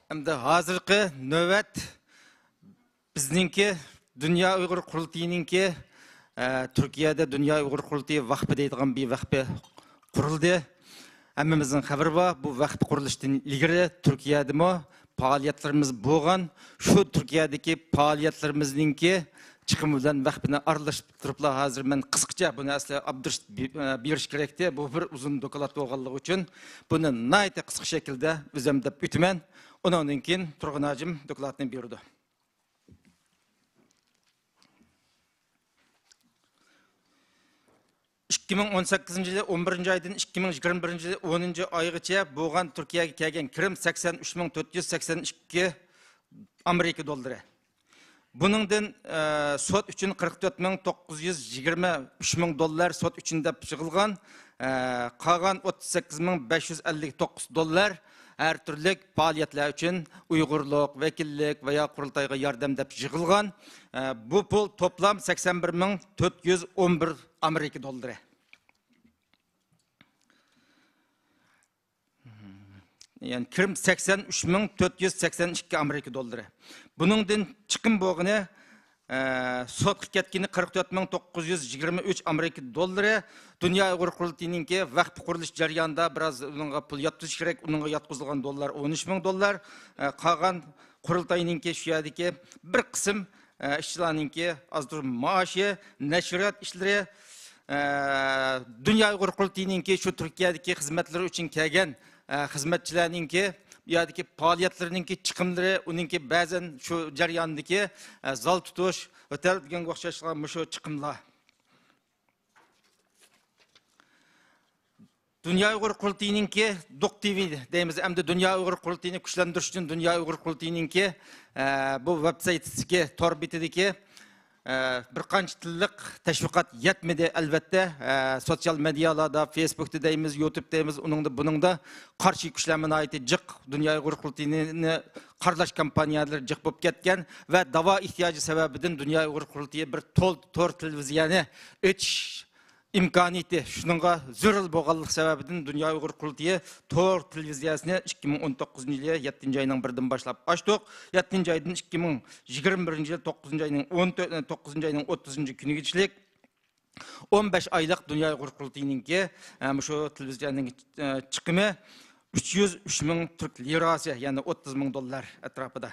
ئەمدى ھازىرقى نۆۋەت بىزنىڭكى دۇنيا ئۇيغۇر قۇرۇلتىيىنىڭكى، ئە، تۈركىيەدە دۇنيا ئۇيغۇر قۇرۇلتىيى ۋەقپى دەيدىغان بىر ۋەقپى قۇرۇلدى. ھەممىمىزنىڭ خەۋىرى بار، بۇ ۋەقىپ قۇرۇلۇشتىن ئىلگىرى تۈركىيەدىمۇ پائالىيەتلىرىمىز بولغان. شۇ تۈركىيەدىكى پائالىيەتلىرىمىزنىڭكى چىقىمى بىلەن ۋەقپىنى ئارىلاشتۇرۇپلا ھازىر مەن قىسقىچە بۇنى ئەسلى ئابدۇرېشىت بېرىش كېرەكتى. بۇ بىر ئۇزۇن دوكلات بولغانلىقى ئۈچۈن بۇنى ناھايىتى قىسقا شەكىلدە ئۆزۈم دەپ ئۆتىمەن. ئۇنىڭدىن كېيىن تۇرغۇن ھاجىم دوكلاتنى بېرىدۇ. ئىككى مىڭ ئون سەككىزىنچى يىلى ئون بىرىنچى ئايدىن ئىككى مىڭ يىگىرمە بىرىنچى يىلى ئونىنچى ئايغىچە بولغان تۈركىيەگە كەلگەن كىرىم سەكسەن ئۈچ مىڭ تۆت يۈز سەكسەن ئىككى ئامېرىكا دوللىرى. بۇنىڭدىن، ئە، سوت ئۈچۈن قىرىق تۆت مىڭ توققۇز يۈز يىگىرمە ئۈچ مىڭ دوللار سوت ئۈچۈن دەپ يىغىلغان، ئە، قالغان ئوتتۇز سەككىز مىڭ بەش يۈز ئەللىك توققۇز دوللار ھەر تۈرلۈك پائالىيەتلەر ئۈچۈن ئۇيغۇرلۇق، ۋەكىللىك ۋە يا قۇرۇلتايغا ياردەم دەپ يىغىلغان. ئە، بۇ پۇل توپلام سەكسەن بىر مىڭ تۆت يۈز ئون بىر ئامېرىكا دوللىرى. يەنى كىرىم سەكسەن ئۈچ مىڭ تۆت يۈز سەكسەن ئىككى ئامېرىكا دوللىرى. بۇنىڭدىن چىقىم بولغىنى، ئە، سوتقا كەتكىنى قىرىق تۆت مىڭ توققۇز يۈز يىگىرمە ئۈچ ئامېرىكا دوللىرى. دۇنيا ئۇيغۇر قۇرۇلتىيىنىڭكى ۋەقىپ قۇرۇلۇش جەريانىدا بىراز ئۇنىڭغا پۇل ياتقۇزۇش كېرەك، ئۇنىڭغا ياتقۇزۇلغان دوللار ئون ئۈچ مىڭ دوللار. ئە، قالغان قۇرۇلتاينىڭكى شۇ يەردىكى بىر قىسىم، ئە، ئىشچىلارنىڭكى ئازدۇر مائاشى، نەشرىيات ئىشلىرى، ئە، دۇنيا ئۇيغۇر قۇرۇلتىيىنىڭكى شۇ تۈركىيەدىكى خىزمەتلىرى ئۈچۈن كەلگەن، ئە، خىزمەتچىلەرنىڭكى بۇ يەردىكى پائالىيەتلىرىنىڭكى چىقىملىرى، ئۇنىڭكى بەزەن شۇ جەرياندىكى، ئە، زال تۇتۇش، ھوتېل دېگەنگە ئوخشاشلىغان مۇشۇ چىقىملار. دۇنيا ئۇيغۇر قۇرۇلتىيىنىڭكى دوق تىۋى دەيمىز، ئەمدى دۇنيا ئۇيغۇر قۇرۇلتىيىنى كۈچلەندۈرۈش ئۈچۈن دۇنيا ئۇيغۇر قۇرۇلتىيىنىڭكى، ئە، بۇ ۋېب سايتىدىكى، تور بېتىدىكى، ئە، بىر قانچە تىللىق تەشۋىقات يەتمىدى، ئەلۋەتتە. ئە، سوتسىيال مېدىيالاردا، فېيسبۇكتا دەيمىز، يۇتۇب دەيمىز، ئۇنىڭدا، بۇنىڭدا قارشى كۈچلەرمۇ ناھايىتى جىق، دۇنيا ئۇيغۇر قۇرۇلتىيىنى قارىلاش كامپانىيەلىرى جىق بولۇپ كەتكەن ۋە داۋا ئېھتىياجى سەۋەبىدىن دۇنيا ئۇيغۇر قۇرۇلتىيى بىر تول-، تور تېلېۋىزىيەنى ئېچىش ئىمكانىيىتى شۇنىڭغا زۆرۈر بولغانلىقى سەۋەبىدىن، دۇنيا ئۇيغۇر قۇرۇلتىيى تور تېلېۋىزىيەسىنى ئىككى مىڭ ئون توققۇزىنچى يىلى يەتتىنچى ئاينىڭ بىرىدىن باشلاپ ئاچتۇق. يەتتىنچى ئايدىن ئىككى مىڭ يىگىرمە بىرىنچى يىل توققۇزىنچى ئاينىڭ ئون تۆت، توققۇزىنچى ئاينىڭ ئوتتۇزىنچى كۈنىگىچىلىك ئون بەش ئايلىق دۇنيا ئۇيغۇر قۇرۇلتىيىنىڭكى، ئە، مۇشۇ تېلېۋىزىيەنىڭ، ئە، چىقىمى ئۈچ يۈز ئۈچ مىڭ تۈرك لىراسى، يەنى ئوتتۇز مىڭ دوللار ئەتراپىدا.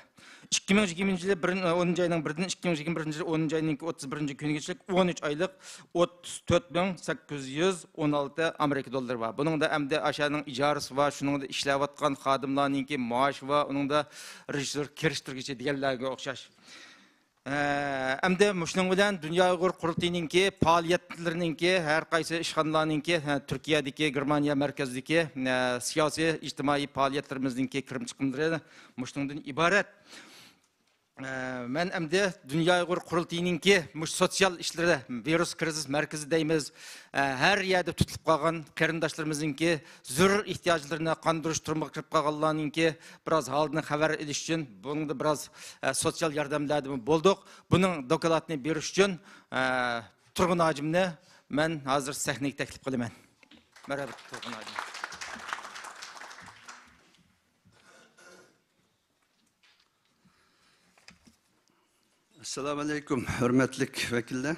ئىككى مىڭ يىگىرمىنچى يىلى بىر، ئونىنچى ئاينىڭ بىرىدىن ئىككى مىڭ يىگىرمە بىرىنچى يىلى ئونىنچى ئاينىڭ ئوتتۇز بىرىنچى كۈنىگىچىلىك ئون ئۈچ ئايلىق ئوتتۇز تۆت مىڭ سەككىز يۈز ئون ئالتە ئامېرىكا دوللىرى بار. بۇنىڭدا ئەمدى ئاشۇنىڭ ئىجارىسى بار، شۇنىڭدا ئىشلەۋاتقان خادىملارنىڭكى مائاشى بار، ئۇنىڭدا رېژىسسور، كىرىشتۈرگۈچى دېگەنلەرگە ئوخشاش. ئە، ئەمدى مۇشۇنىڭ بىلەن دۇنيا ئۇيغۇر قۇرۇلتىيىنىڭكى پائالىيەتلىرىنىڭكى، ھەر قايسى ئىشخانىلارنىڭكى، ھە، تۈركىيەدىكى، گېرمانىيە مەركەزىدىكى، ئە، سىياسىي، ئىجتىمائىي پائالىيەتلىرىمىزنىڭكى كىرىم چىقىملىرى مۇشۇنىڭدىن ئىبارەت. ئە، مەن ئەمدى دۇنيا ئۇيغۇر قۇرۇلتىيىنىڭكى مۇشۇ سوتسىيال ئىشلىرى، ۋىرۇس كرىزىس مەركىزى دەيمىز، ئە، ھەر يەردە تۇتۇلۇپ قالغان قېرىنداشلىرىمىزنىڭكى زۆرۈر ئېھتىياجلىرىنى قاندۇرۇش، تۈرمىگە كىرىپ قالغانلارنىڭكى بىراز ھالىدىن خەۋەر ئېلىش ئۈچۈن، بۇنىڭدا بىراز، ئە، سوتسىيال ياردەملەردىمۇ بولدۇق. بۇنىڭ دوكلاتىنى بېرىش ئۈچۈن، ئە، تۇرغۇن ھاجىمنى مەن ھازىر سەھنىگە تەكلىپ قىلىمەن. مەرھەبا، تۇرغۇن ھاجىم. ئەسسالامۇ ئەلەيكۇم، ھۆرمەتلىك ۋەكىللەر.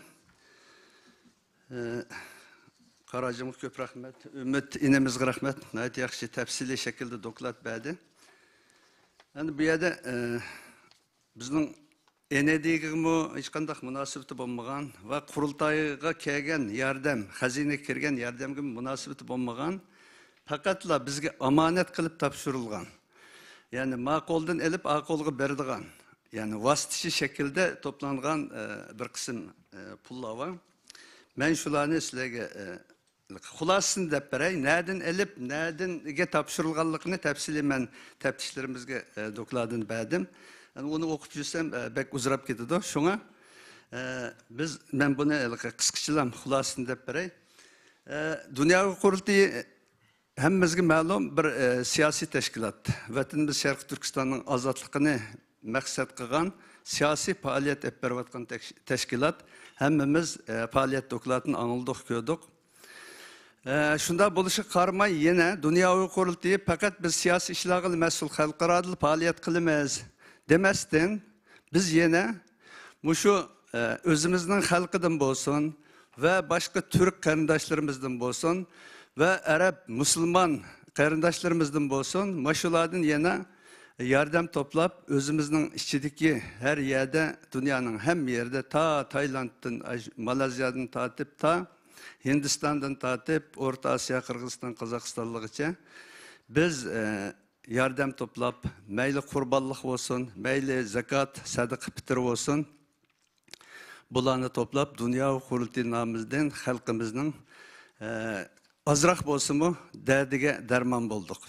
ئە، قاراجىمغا كۆپ رەھمەت، ئۈمىد ئىنىمىزغا رەھمەت. ناھايىتى ياخشى، تەپسىلىي شەكىلدە دوكلات بەردى. ئەمدى بۇ يەردە، ئە، بىزنىڭ ئېنېدىگىمۇ ھېچقانداق مۇناسىۋىتى بولمىغان ۋە قۇرۇلتايغا كەلگەن ياردەم، خەزىنىگە كىرگەن ياردەمگىمۇ مۇناسىۋىتى بولمىغان، پەقەتلا بىزگە ئامانەت قىلىپ تاپشۇرۇلغان، يەنى ما قولدىن ئېلىپ ئا قولغا بېرىدىغان، يەنى ۋاسىتىچى شەكىلدە توپلانغان، ئە، بىر قىسىم، ئە، پۇللار بار. مەن شۇلارنى سىلەرگە، ئە، خۇلاسىسىنى دەپ بېرەي، نەدىن ئېلىپ، نەدىنگە تاپشۇرۇلغانلىقىنى تەپسىلىي مەن تەپتىشلىرىمىزگە، ئە، دوكلاتىنى بەردىم. يەنى ئۇنى ئوقۇپ يۈرسەم، ئە، بەك ئۇزىراپ كېتىدۇ. شۇڭا، ئە، بىز، مەن بۇنى ھېلىقى قىسقىچىلا خۇلاسىسىنى دەپ بېرەي. ئە، دۇنيا قۇرۇلتىيى ھەممىمىزگە مەلۇم بىر، ئە، سىياسىي تەشكىلات. ۋەتىنىمىز شەرقىي تۈركىستاننىڭ ئازادلىقىنى مەقسەت قىلغان سىياسىي پائالىيەت ئېلىپ بېرىۋاتقان تەكش-، تەشكىلات. ھەممىمىز، ئە، پائالىيەت دوكلاتىنى ئاڭلىدۇق، كۆردۇق. ئە، شۇنداق بولۇشىغا قارىماي، يەنە دۇنيا ئۇيغۇر قۇرۇلتىيى پەقەت بىز سىياسىي ئىشلارغىلا مەسئۇل، خەلقئارادا پائالىيەت قىلىمىز دېمەستىن، بىز يەنە مۇشۇ، ئە، ئۆزىمىزنىڭ خەلقىدىن بولسۇن ۋە باشقا تۈرك قېرىنداشلىرىمىزدىن بولسۇن ۋە ئەرەب، مۇسۇلمان قېرىنداشلىرىمىزدىن بولسۇن، مۇشۇلاردىن يەنە ياردەم توپلاپ، ئۆزىمىزنىڭ ئىچىدىكى ھەر يەردە، دۇنيانىڭ ھەممە يېرىدە، تا تايلاندتىن، ئاش-، مالايزىيادىن تارتىپ، تا ھىندىستاندىن تارتىپ، ئورتا ئاسىيا، قىرغىزىستان، قازاقىستانلىقىچە بىز، ئە، ياردەم توپلاپ، مەيلى قۇربانلىق بولسۇن، مەيلى زاكات، سەدىقە پىتىر بولسۇن، بۇلارنى توپلاپ، دۇنيا قۇرۇلتىيى نامىدىن خەلقىمىزنىڭ، ئە، ئازراق بولسىمۇ دەردىگە دەرمان بولدۇق.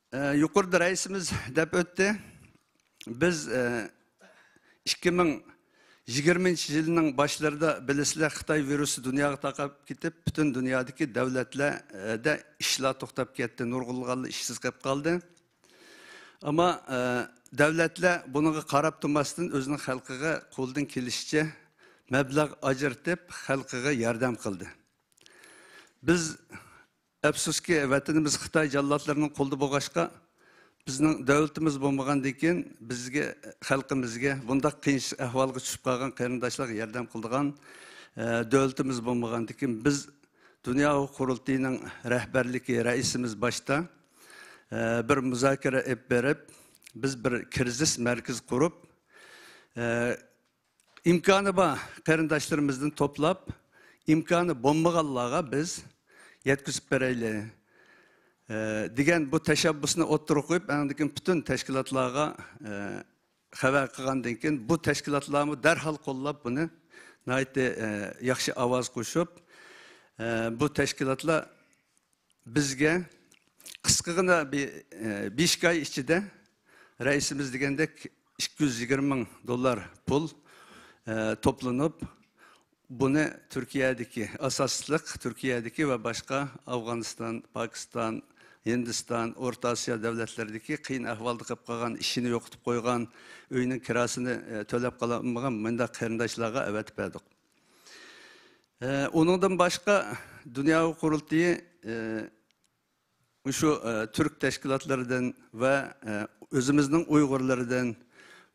ئە، يۇقىرىدا رەئىسىمىز دەپ ئۆتتى. بىز، ئە، ئىككى مىڭ يىگىرمىنچى يىلنىڭ باشلىرىدا، بىلىسىلەر، خىتاي ۋىرۇسى دۇنياغا تارقاپ كېتىپ، پۈتۈن دۇنيادىكى دۆلەتلەردە ئىشلار توختاپ كەتتى، نۇرغۇنلىغانلار ئىشسىز قېلىپ قالدى. ئەمما، ئە، دۆلەتلەر بۇنىڭغا قاراپ تۇرماستىن، ئۆزىنىڭ خەلقىگە قولىدىن كېلىشىچە مەبلەغ ئاجرىتىپ، خەلقىگە ياردەم قىلدى. بىز، ئەپسۇسكى، ۋەتىنىمىز خىتاي جاللاتلىرىنىڭ قولىدا بولغاچقا، بىزنىڭ دۆلىتىمىز بولمىغاندىن كېيىن، بىزگە، خەلقىمىزگە، بۇنداق قىيىن ئەھۋالغا چۈشۈپ قالغان قېرىنداشلارغا ياردەم قىلىدىغان، ئە، دۆلىتىمىز بولمىغاندىن كېيىن، بىز دۇنيا ئۇيغۇر قۇرۇلتىيىنىڭ رەھبەرلىكى، رەئىسىمىز باشتا، ئە، بىر مۇزاكىرە ئېلىپ بېرىپ، بىز بىر كىرىزىس مەركىزى قۇرۇپ، ئە، ئىمكانى بار قېرىنداشلىرىمىزدىن توپلاپ، ئىمكانى بولمىغانلارغا بىز يەتكۈزۈپ بېرەيلى، ئە، دېگەن بۇ تەشەببۇسنى ئوتتۇرىغا قويۇپ، ئاندىن كېيىن پۈتۈن تەشكىلاتلارغا، ئە، خەۋەر قىلغاندىن كېيىن، بۇ تەشكىلاتلارمۇ دەرھال قوللاپ بۇنى ناھايىتى، ئە، ياخشى ئاۋاز قوشۇپ، ئە، بۇ تەشكىلاتلار بىزگە قىسقىغىنا بىر، ئە، بەش ئاي ئىچىدە رەئىسىمىز دېگەندەك ئىككى يۈز يىگىرمە مىڭ دوللار پۇل، ئە، توپلىنىپ، بۇنى تۈركىيەدىكى، ئاساسلىق تۈركىيەدىكى ۋە باشقا ئافغانىستان، پاكىستان، ھىندىستان، ئورتا ئاسىيا دۆلەتلىرىدىكى قىيىن ئەھۋالدا قېلىپ قالغان، ئىشىنى يوقىتىپ قويغان، ئۆيىنىڭ كىراسىنى، ئە، تۆلەپ قالالمىغان مۇنداق قېرىنداشلارغا ئەۋەتىپ بەردۇق. ئە، ئۇنىڭدىن باشقا، دۇنيا قۇرۇلتىيى، ئە، مۇشۇ، ئە، تۈرك تەشكىلاتلىرىدىن ۋە، ئە، ئۆزىمىزنىڭ ئۇيغۇرلىرىدىن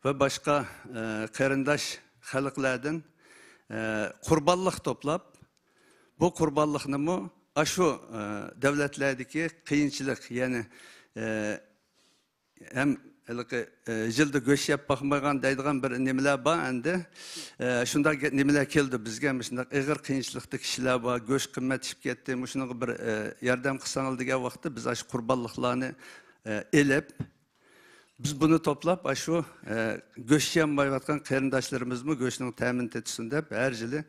ۋە باشقا، ئە، قېرىنداش خەلقلەردىن، ئە، قۇربانلىق توپلاپ، بۇ قۇربانلىقنىمۇ ئاشۇ، ئە، دۆلەتلەردىكى قىيىنچىلىق، يەنى، ئە، ھەم ھېلىقى، ئە، يىلدا گۆش يەپ باقمىغان دەيدىغان بىر نېمىلەر بار ئەمدى. ئە، شۇنداق گە-، نېمىلەر كەلدى بىزگە، مۇشۇنداق ئېغىر قىيىنچىلىقتا كىشىلەر بار، گۆش قىممەتلىشىپ كەتتى، مۇشۇنىڭغا بىر، ئە، ياردەم قىلساڭلار دېگەن ۋاقىتتا بىز ئاشۇ قۇربانلىقلارنى، ئە، ئېلىپ، بىز بۇنى توپلاپ، ئاشۇ، ئە، گۆش يېيەلمەيۋاتقان قېرىنداشلىرىمىزمۇ گۆشنىڭ تەمىنى تېتىسۇن دەپ، ھەر يىلى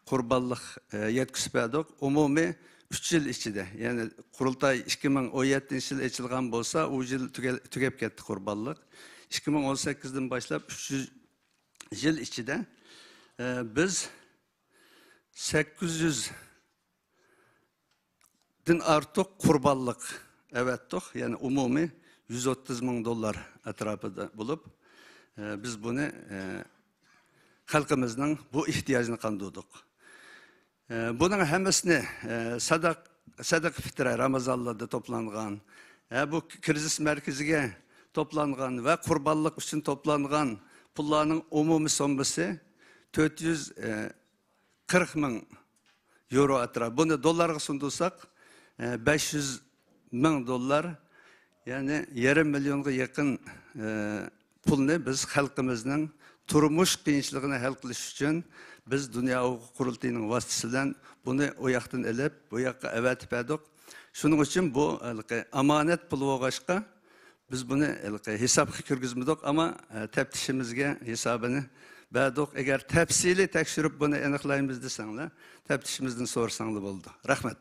قۇربانلىق، ئە، يەتكۈزۈپ بەردۇق. ئومۇمىي ئۈچ يىل ئىچىدە، يەنى قۇرۇلتاي ئىككى مىڭ ئون يەتتىنچى يىل ئېچىلغان بولسا، ئۇ يىل تۈگە-، تۈگەپ كەتتى قۇربانلىق. ئىككى مىڭ ئون سەككىزدىن باشلاپ ئۈچ يىل ئىچىدە، ئە، بىز سەككىز يۈز دىن ئارتۇق قۇربانلىق ئەۋەتتۇق. يەنى ئومۇمىي يۈز ئوتتۇز مىڭ دوللار ئەتراپىدا بولۇپ، ئە، بىز بۇنى، ئە، خەلقىمىزنىڭ بۇ ئېھتىياجىنى قاندۇردۇق. ئە، بۇنىڭ ھەممىسىنى، ئە، سەدەق-، سەدەقە پىترە رامازانلاردا توپلانغان، ئە، بۇ كىرىزىس مەركىزىگە توپلانغان ۋە قۇربانلىق ئۈچۈن توپلانغان پۇللارنىڭ ئومۇمىي سوممىسى تۆت يۈز، ئە، قىرىق مىڭ يورو ئەتراپى. بۇنى دوللارغا سۇندۇرساق، ئە، بەش يۈز مىڭ دوللار، يەنى يېرىم مىليونغا يېقىن، ئە، پۇلنى بىز خەلقىمىزنىڭ تۇرمۇش قىيىنچىلىقىنى ھەل قىلىش ئۈچۈن بىز دۇنيا ئۇيغۇر قۇرۇلتىيىنىڭ ۋاسىتىسى بىلەن بۇنى ئۇ ياقتىن ئېلىپ، بۇ ياققا ئەۋەتىپ بەردۇق. شۇنىڭ ئۈچۈن بۇ ھېلىقى ئامانەت پۇل بولغاچقا، بىز بۇنى ھېلىقى ھېسابقا كىرگۈزمىدۇق، ئەمما، ئە، تەپتىشىمىزگە ھېسابىنى بەردۇق. ئەگەر تەپسىلىي تەكشۈرۈپ بۇنى ئېنىقلايمىز دېسەڭلار، تەپتىشىمىزدىن سورىساڭلار بولىدۇ. رەھمەت.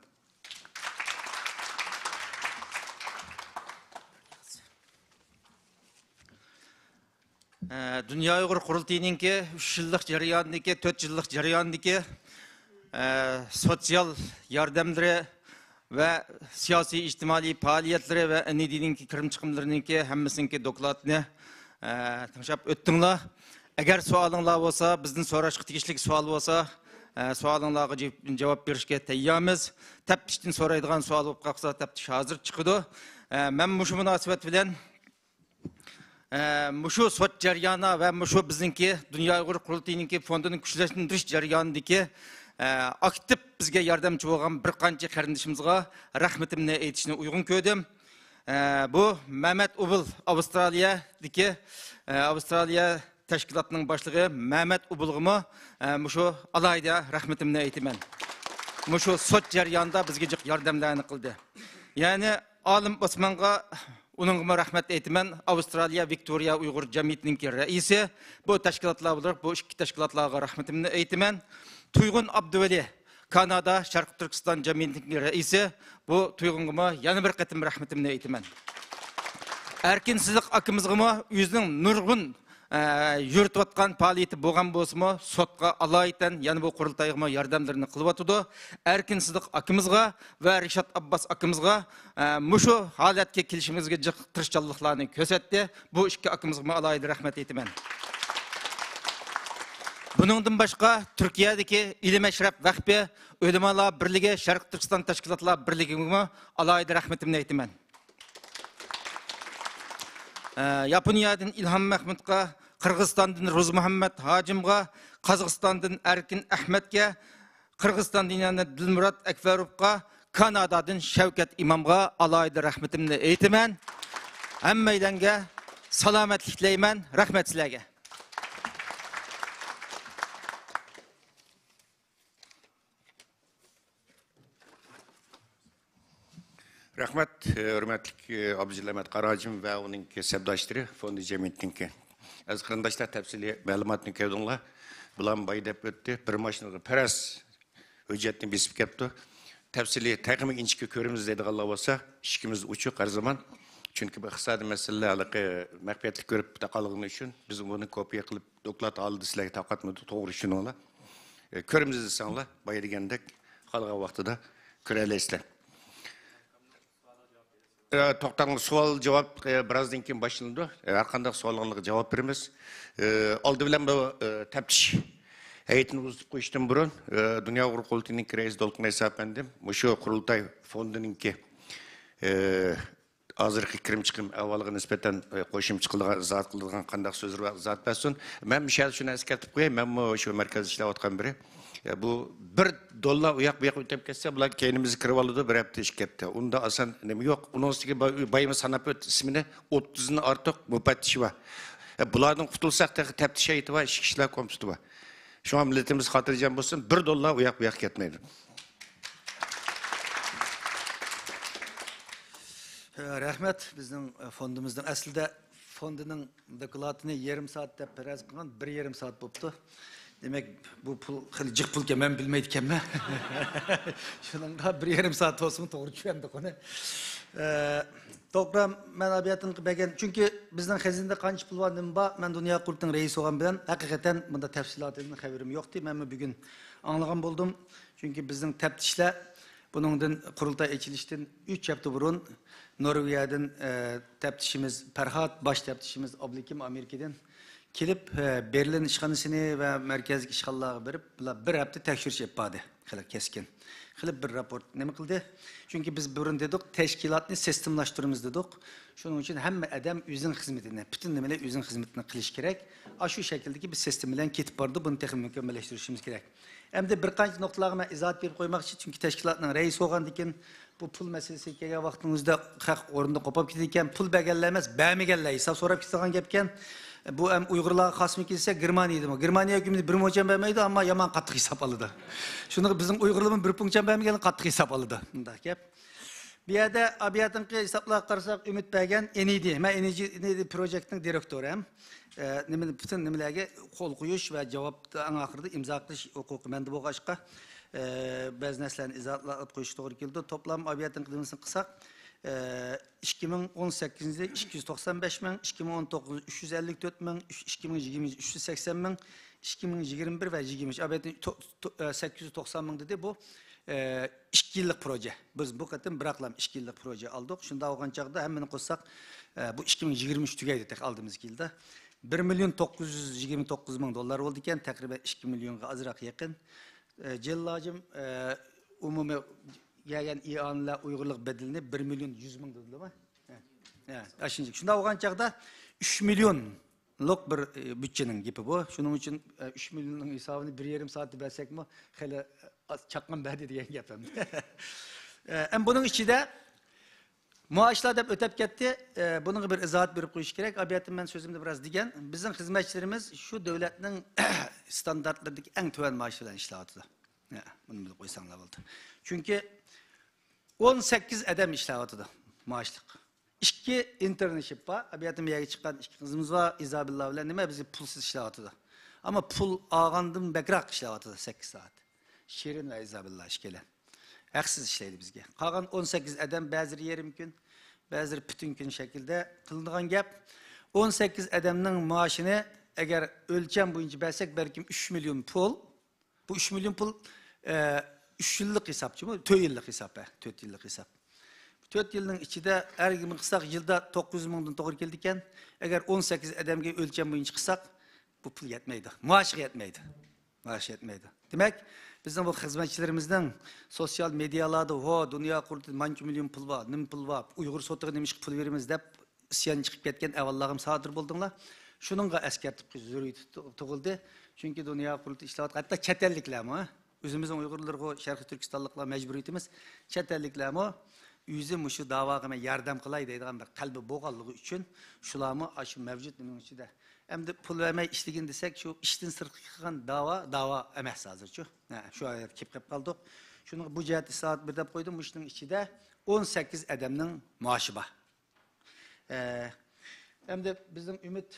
ئە، دۇنيا ئۇيغۇر قۇرۇلتىيىنىڭكى ئۈچ يىللىق جەريانىدىكى، تۆت يىللىق جەريانىدىكى، ئە، سوتسىيال ياردەملىرى ۋە سىياسىي ئىجتىمائىي پائالىيەتلىرى ۋە ئېن ئى دىنىڭكى كىرىم چىقىملىرىنىڭكى ھەممىسىنىڭكى دوكلاتىنى، ئە، تىڭشاپ ئۆتتۈڭلار. ئەگەر سوئالىڭلار بولسا، بىزدىن سوراشقا تېگىشلىك سوئال بولسا، ئە، سوئالىڭلارغا جاۋ-، جاۋاب بېرىشكە تەييارمىز. تەپتىشتىن سورايدىغان سوئال بولۇپ قالسا، تەپتىش ھازىر چىقىدۇ. ئە، مەن مۇشۇ مۇناسىۋەت بىلەن ئە، مۇشۇ سوت جەريانى ۋە مۇشۇ بىزنىڭكى دۇنيا ئۇيغۇر قۇرۇلتىيىنىڭكى فوندىنى كۈچلەندۈرۈش جەريانىدىكى، ئە، ئاكتىپ بىزگە ياردەمچى بولغان بىر قانچە قېرىندىشىمىزغا رەھمىتىمنى ئېيتىشنى ئۇيغۇن كۆردۈم. ئە، بۇ مەمەت ئۇبۇل ئاۋسترالىيەدىكى، ئە، ئاۋسترالىيە تەشكىلاتنىڭ باشلىقى مەمەت ئۇبۇلغىمۇ، ئە، مۇشۇ ئالاھىدە رەھمىتىمنى ئېيتىمەن. مۇشۇ سوت جەريانىدا بىزگە جىق ياردەملەرنى قىلدى. يەنى ئالىم ئوسمانغا، ئۇنىڭغىمۇ رەھمەت ئېيتىمەن. ئاۋسترالىيە ۋىكتورىيە ئۇيغۇر جەمئىيىتىنىڭكى رەئىسى، بۇ تەشكىلاتلار بولۇپ، بۇ ئىككى تەشكىلاتلارغا رەھمىتىمنى ئېيتىمەن. تۇيغۇن ئابدۇۋەلى، كانادا شەرقىي تۈركىستان جەمئىيىتىنىڭكى رەئىسى، بۇ تۇيغۇنغىمۇ يەنە بىر قېتىم رەھمىتىمنى ئېيتىمەن. ئەركىن سىدىق ئاكىمىزغىمۇ ئۆزىنىڭ نۇرغۇن، ئە، يۈرۈتۈۋاتقان پائالىيىتى بولغان بولسىمۇ، سوتقا ئالايىتەن يەنە بۇ قۇرۇلتايغىمۇ ياردەملىرىنى قىلىۋاتىدۇ. ئەركىن سىدىق ئاكىمىزغا ۋە رىشات ئابباس ئاكىمىزغا، ئە، مۇشۇ ھالەتكە كېلىشىمىزگە جىق تىرىشچانلىقلارنى كۆرسەتتى. بۇ ئىككى ئاكىمىزغىمۇ ئالاھىدە رەھمەت ئېيتىمەن. بۇنىڭدىن باشقا، تۈركىيەدىكى ئىلىم ئەشرەپ ۋەقپى، ئۆلىمالار بىرلىكى، شەرقىي تۈركىستان تەشكىلاتلار بىرلىكىگىمۇ ئالاھىدە رەھمىتىمنى ئېيتىمەن. ئە، ياپونىيەدىن ئىلھام مەھمۇتقا، قىرغىزىستاندىن روزمۇھەممەت ھاجىمغا، قازاقىستاندىن ئەركىن ئەھمەتكە، قىرغىزىستاندىن يەنە دىلمۇرات ئەكبەروۋقا، كانادادىن شەۋكەت ئىمامغا ئالاھىدە رەھمىتىمنى ئېيتىمەن. ھەممەيلەنگە سالامەتلىك تىلەيمەن. رەھمەت سىلەرگە. رەھمەت، ھۆرمەتلىك ئابدۇجېلىل ئەمەت قاراھاجىم ۋە ئۇنىڭكى سەپداشلىرى، فوندى جەمئىيىتىنىڭكى. ئەزىز قېرىنداشلار، تەپسىلىي مەلۇماتنى كۆردۈڭلار. بۇلارمۇ باي دەپ ئۆتتى. بىر ماشىنىغا پەرەز ھۆججەتنى بېسىپ كەپتۇ. تەپسىلىي تېخىمۇ ئىنچىكە كۆرىمىز دەيدىغانلار بولسا، ئىشىكىمىز ئوچۇق ھەر زامان. چۈنكى بۇ ئىقتىسادىي مەسىلىلەر ھېلىقى مەخپىيەتلىك كۆرۈپ قالغىنى ئۈچۈن بىز بۇنى كوپىيە قىلىپ دوكلات ھالىدا سىلەرگە تارقاتمىدۇق، توغرا چۈشىنىڭلار. ئە، كۆرىمىز دېسەڭلار، بايا دېگەندەك، خالىغان ۋاقتىدا كۆرەلەيسىلەر. ئە، توختاڭ، سوئال جاۋاب، ئە، بىرازدىن كېيىن باشلىنىدۇ. ئە، ھەر قانداق سوئالىڭلارغا جاۋاب بېرىمىز. ئە، ئالدى بىلەن بۇ، ئە، تەپتىش ھەيئىتىنى ئۇزىتىپ قويۇشتىن بۇرۇن، ئە، دۇنيا ئۇيغۇر قۇرۇلتىيىنىڭ رەئىسى دولقۇن ئەيسا ئەپەندىم مۇشۇ قۇرۇلتاي فوندىنىڭكى، ئە، ھازىرقى كىرىم چىقىم ئەھۋالىغا نىسبەتەن، ئە، قوشۇمچە قىلىدىغان، ئىزاھات قىلىدىغان قانداق سۆزلىرى بار، ئىزاھات بەرسۇن. مەن مۇشۇ يەردە شۇنى ئەسكەرتىپ قوياي، مەنمۇ شۇ مەركەزدە ئىشلەۋاتقان بىرى. ئە، بۇ بىر دوللار ئۇ ياق بۇ ياققا ئۆتۈپ كەتسە، بۇلار كەينىمىزدىن كىرىۋالىدۇ، بىر ھەپتە، ئىككى ھەپتە. ئۇندا ئاسان نېمە يوق. ئۇنىڭ ئۈستىگە با-، بايىمىز ساناپ ئۆت ئىسمىنى، ئوتتۇزدىن ئارتۇق مۇپەتتىشى بار. ئە، بۇلاردىن قۇتۇلساق، تېخى تەپتىش ھەيئىتى بار، ئىچكى ئىشلار كومىتېتى بار. شۇڭا مىللىتىمىز خاتىرجەم بولسۇن، بىر دوللار ئۇ ياق بۇ ياققا كەتمەيدۇ. رەھمەت. بىزنىڭ فوندىمىزنىڭ، ئەسلىدە فوندىنىڭ دوكلاتىنى يېرىم سائەت دەپ پەرەز قىلغان، بىر يېرىم سائەت بوپتۇ. دېمەك، بۇ پۇل خېلى جىق پۇلكەن، مەن بىلمەيدىكەنمەن. شۇنىڭغا بىر يېرىم سائەت بولسىمۇ توغرا چۈشەندۇق ئۇنى. ئە، توغرا، مەن ئابىياتىنقى بەرگەن، چۈنكى بىزنىڭ خەزىنىدە قانچە پۇل بار، نېمە بار، مەن دۇنيا قۇرۇلتىيىنىڭ رەئىسى بولغان بىلەن ھەقىقەتەن بۇندا تەپسىلاتىدىن خەۋىرىم يوقتى. مەنمۇ بۈگۈن ئاڭلىغان بولدۇم. چۈنكى بىزنىڭ تەپتىشلەر بۇنىڭدىن، قۇرۇلتاي ئېچىلىشتىن ئۈچ ھەپتە بۇرۇن نورۋېگىيەدىن، ئە، تەپتىشىمىز پەرھات، باش تەپتىشىمىز ئابلىكىم ئامېرىكىدىن كېلىپ، ئە، بېرلىن ئىشخانىسىنى ۋە مەركەزدىكى ئىشخانىلارغا بېرىپ، بۇلار بىر ھەپتە تەكشۈرۈش ئېلىپ باردى. خېلى كەسكىن قىلىپ بىر راپورت نېمە قىلدى. چۈنكى بىز بۇرۇن دېدۇق، تەشكىلاتنى سىستېمىلاشتۇرىمىز دېدۇق. شۇنىڭ ئۈچۈن ھەممە ئادەم ئۆزىنىڭ خىزمىتىنى، پۈتۈن نېمىلەر ئۆزىنىڭ خىزمىتىنى قىلىشى كېرەك. ئاشۇ شەكىلدىكى بىر سىستېما بىلەن كېتىپ بارىدۇ. بۇنى تېخىمۇ مۇكەممەللەشتۈرۈشىمىز كېرەك. ئەمدى بىر قانچە نۇقتىلارغا مەن ئىزاھات بېرىپ قويماقچى، چۈنكى تەشكىلاتنىڭ رەئىسى بولغاندىكىن بۇ پۇل مەسىلىسىگە كەلگەن ۋاقتىڭىزدا خەق ئورنىدا قوپاپ كېتىدىكەن، پۇل بەرگەنلەر ئەمەس، بەرمىگەنلەر ھېساب سوراپ كېتىدىغان گەپكەن. بۇ ئەم ئۇيغۇرلارغا خاسمۇ كېلسە، گېرمانىيەدىمۇ، گېرمانىيە ھۆكۈمىتى بىر موچەن بەرمەيدۇ، ئەمما يامان قاتتىق ھېساب ئالىدۇ. شۇنىڭغا بىزنىڭ ئۇيغۇرلارمۇ بىر پۇڭچەن بەرمىگەن قاتتىق ھېساب ئالىدۇ. مۇنداق گەپ. بۇ يەردە ئابىياتىنقى ھېسابلارغا قارىساق، ئۈمىد بەرگەن ئېنىدى. مەن ئېنىدى پروجېكتنىڭ دىرېكتورى ھەم، ئە، نېمىنى، پۈتۈن نېمىلەرگە قول قويۇش ۋە جاۋاب ئەڭ ئاخىرىدا ئىمزا قىلىش ھوقۇقى مەندە بولغاچقا، ئە، بەزى نەرسىلەرنى ئىزاھلاپ قويۇشقا توغرا كېلىدۇ. توپلام ئابىياتىنقى نېمىسىنى قىلساق، ئە، ئىككى مىڭ ئون سەككىزىنچى يىلى ئىككى يۈز توقسان بەش مىڭ، ئىككى مىڭ ئون توققۇزىنچى يىلى ئۈچ يۈز ئەللىك تۆت مىڭ، ئىككى مىڭ يىگىرمىنچى يىلى ئۈچ يۈز سەكسەن مىڭ، ئىككى مىڭ يىگىرمە بىر ۋە يىگىرمە ئۈچ، ئابىياتىنى تو-، تو-، ئە، سەككىز يۈز توقسان مىڭ دېدى. بۇ، ئە، ئىككى يىللىق پروژە. بىز بۇ قېتىم بىراقلا ئىككى يىللىق پروژە ئالدۇق. شۇنداق بولغان چاغدا ھەممىنى قوشساق، ئە، بۇ ئىككى مىڭ يىگىرمە ئۈچ تۈگەيدۇ تېخى ئالدىمىزدىكى يىلدا. بىر مىليون توققۇز يۈز يىگىرمە توققۇز مىڭ دوللار بولىدىكەن، تەقرىبەن ئىككى مىليونغا ئازراق يېقىن. ئە، جېلىل ھاجىم، ئە، ئومۇمىي يەگەن ئىئانىلەر ئۇيغۇرلۇق بەدىلىنى بىر مىليون يۈز مىڭ دېدىلىمۇ؟ ھە. ھە، ئاشۇنچە. شۇنداق بولغان چاغدا ئۈچ مىليونلۇق بىر، ئە، بۇدجىنىڭ گېپى بۇ. شۇنىڭ ئۈچۈن، ئە، ئۈچ مىليوننىڭ ھېسابىنى بىر يېرىم سائەتتە بەرسەكمۇ خېلى ئاز چاققان بەردى دېگەن گەپ ئەمدى. ئە، ئەم بۇنىڭ ئىچىدە مائاشلار دەپ ئۆتەپ كەتتى. ئە، بۇنىڭغا بىر ئىزاھات بېرىپ قويۇش كېرەك. ئابىياتىم مەن سۆزۈمدە بىراز دېگەن. بىزنىڭ خىزمەتچىلىرىمىز شۇ دۆلەتنىڭ ئىستاندارتلىرىدىكى ئەڭ تۆۋەن مائاش بىلەن ئىشلەۋاتىدۇ. ھە، بۇنى بىلىپ قويساڭلار بولدى. چۈنكى ئون سەككىز ئادەم ئىشلەۋاتىدۇ مائاشلىق. ئىككى ئىنتېرنشىپ بار. ئابىياتىم يەرگە چىققان ئىككى قىزىمىز بار. ئىزابىللا بىلەن نېمە بىزگە پۇلسىز ئىشلەۋاتىدۇ. ئەمما پۇل ئالغاندىن بەكرەك ئىشلەۋاتىدۇ، سەككىز سائەت. شېرىن ۋە ئىزابىللا ئىككىيلەن. ھەقسىز ئىشلەيدۇ بىزگە. قالغان ئون سەككىز ئادەم بەزىلىرى يېرىم كۈن، بەزىلىرى پۈتۈن كۈن شەكلىدە قىلىنىدىغان گەپ. ئون سەككىز ئادەمنىڭ مائاشىنى ئەگەر ئۆلچەم بويىچە بەرسەك، بەلكىم ئۈچ مىليون پۇل. بۇ ئۈچ مىليون پۇل، ئە، ئۈچ يىللىق ھېسابچىمۇ؟ تۆت يىللىق ھېساب، ھە، تۆت يىللىق ھېساب. تۆت يىلنىڭ ئىچىدە ھەر يىلى قىلساق، يىلدا توققۇز يۈز مىڭدىن توغرا كېلىدىكەن. ئەگەر ئون سەككىز ئادەمگە ئۆلچەم بويىچە قىلساق، بۇ پۇل يەتمەيدۇ. مائاشقا يەتمەيدۇ. مائاش يەتمەيدۇ. دېمەك، بىزنىڭ بۇ خىزمەتچىلىرىمىزنىڭ سوتسىيال مېدىيالاردا، ھو، دۇنيا قۇرۇلتىيىدا مانچە مىليون پۇل بار، نېمە پۇل بار، ئۇيغۇر سوتىغا نېمە ئىشقا پۇل بېرىمىز دەپ ئىسيان چىقىپ كەتكەن ئەھۋاللارغا سادىر بولدۇڭلار. شۇنىڭغا ئەسكەرتىپ قويۇش زۆرۈرىيىتى تۇ-، تۇغۇلدى. چۈنكى دۇنيا قۇرۇلتىيى ئىشلەۋاتقان، ھەتتا چەت ئەللىكلەرمۇ، ھە؟ ئۆزىمىزنىڭ ئۇيغۇرلىرىغۇ، شەرقىي تۈركىستانلىقلار مەجبۇرىيىتىمىز، چەت ئەللىكلەرمۇ ئۆزى مۇشۇ داۋاغا مەن ياردەم قىلاي دەيدىغان بىر قەلبى بولغانلىقى ئۈچۈن، شۇلارمۇ ئاشۇ مەۋجۇت نېمىنىڭ ئىچىدە. ئەمدى پۇل بەرمەي ئىشلىگىن دېسەك، شۇ ئىشتىن سىرتقا قىلغان داۋا، داۋا ئەمەس ھازىرچۇ. ھە، شۇ يەرگە كېلىپ قېلىپ قالدۇق. شۇنىڭغا بۇ جەھەتتە ئىسلاھات بىر دەپ قويدۇم. مۇشۇنىڭ ئىچىدە ئون سەككىز ئادەمنىڭ مائاشى بار. ئە، ئەمدى بىزنىڭ ئۈمىد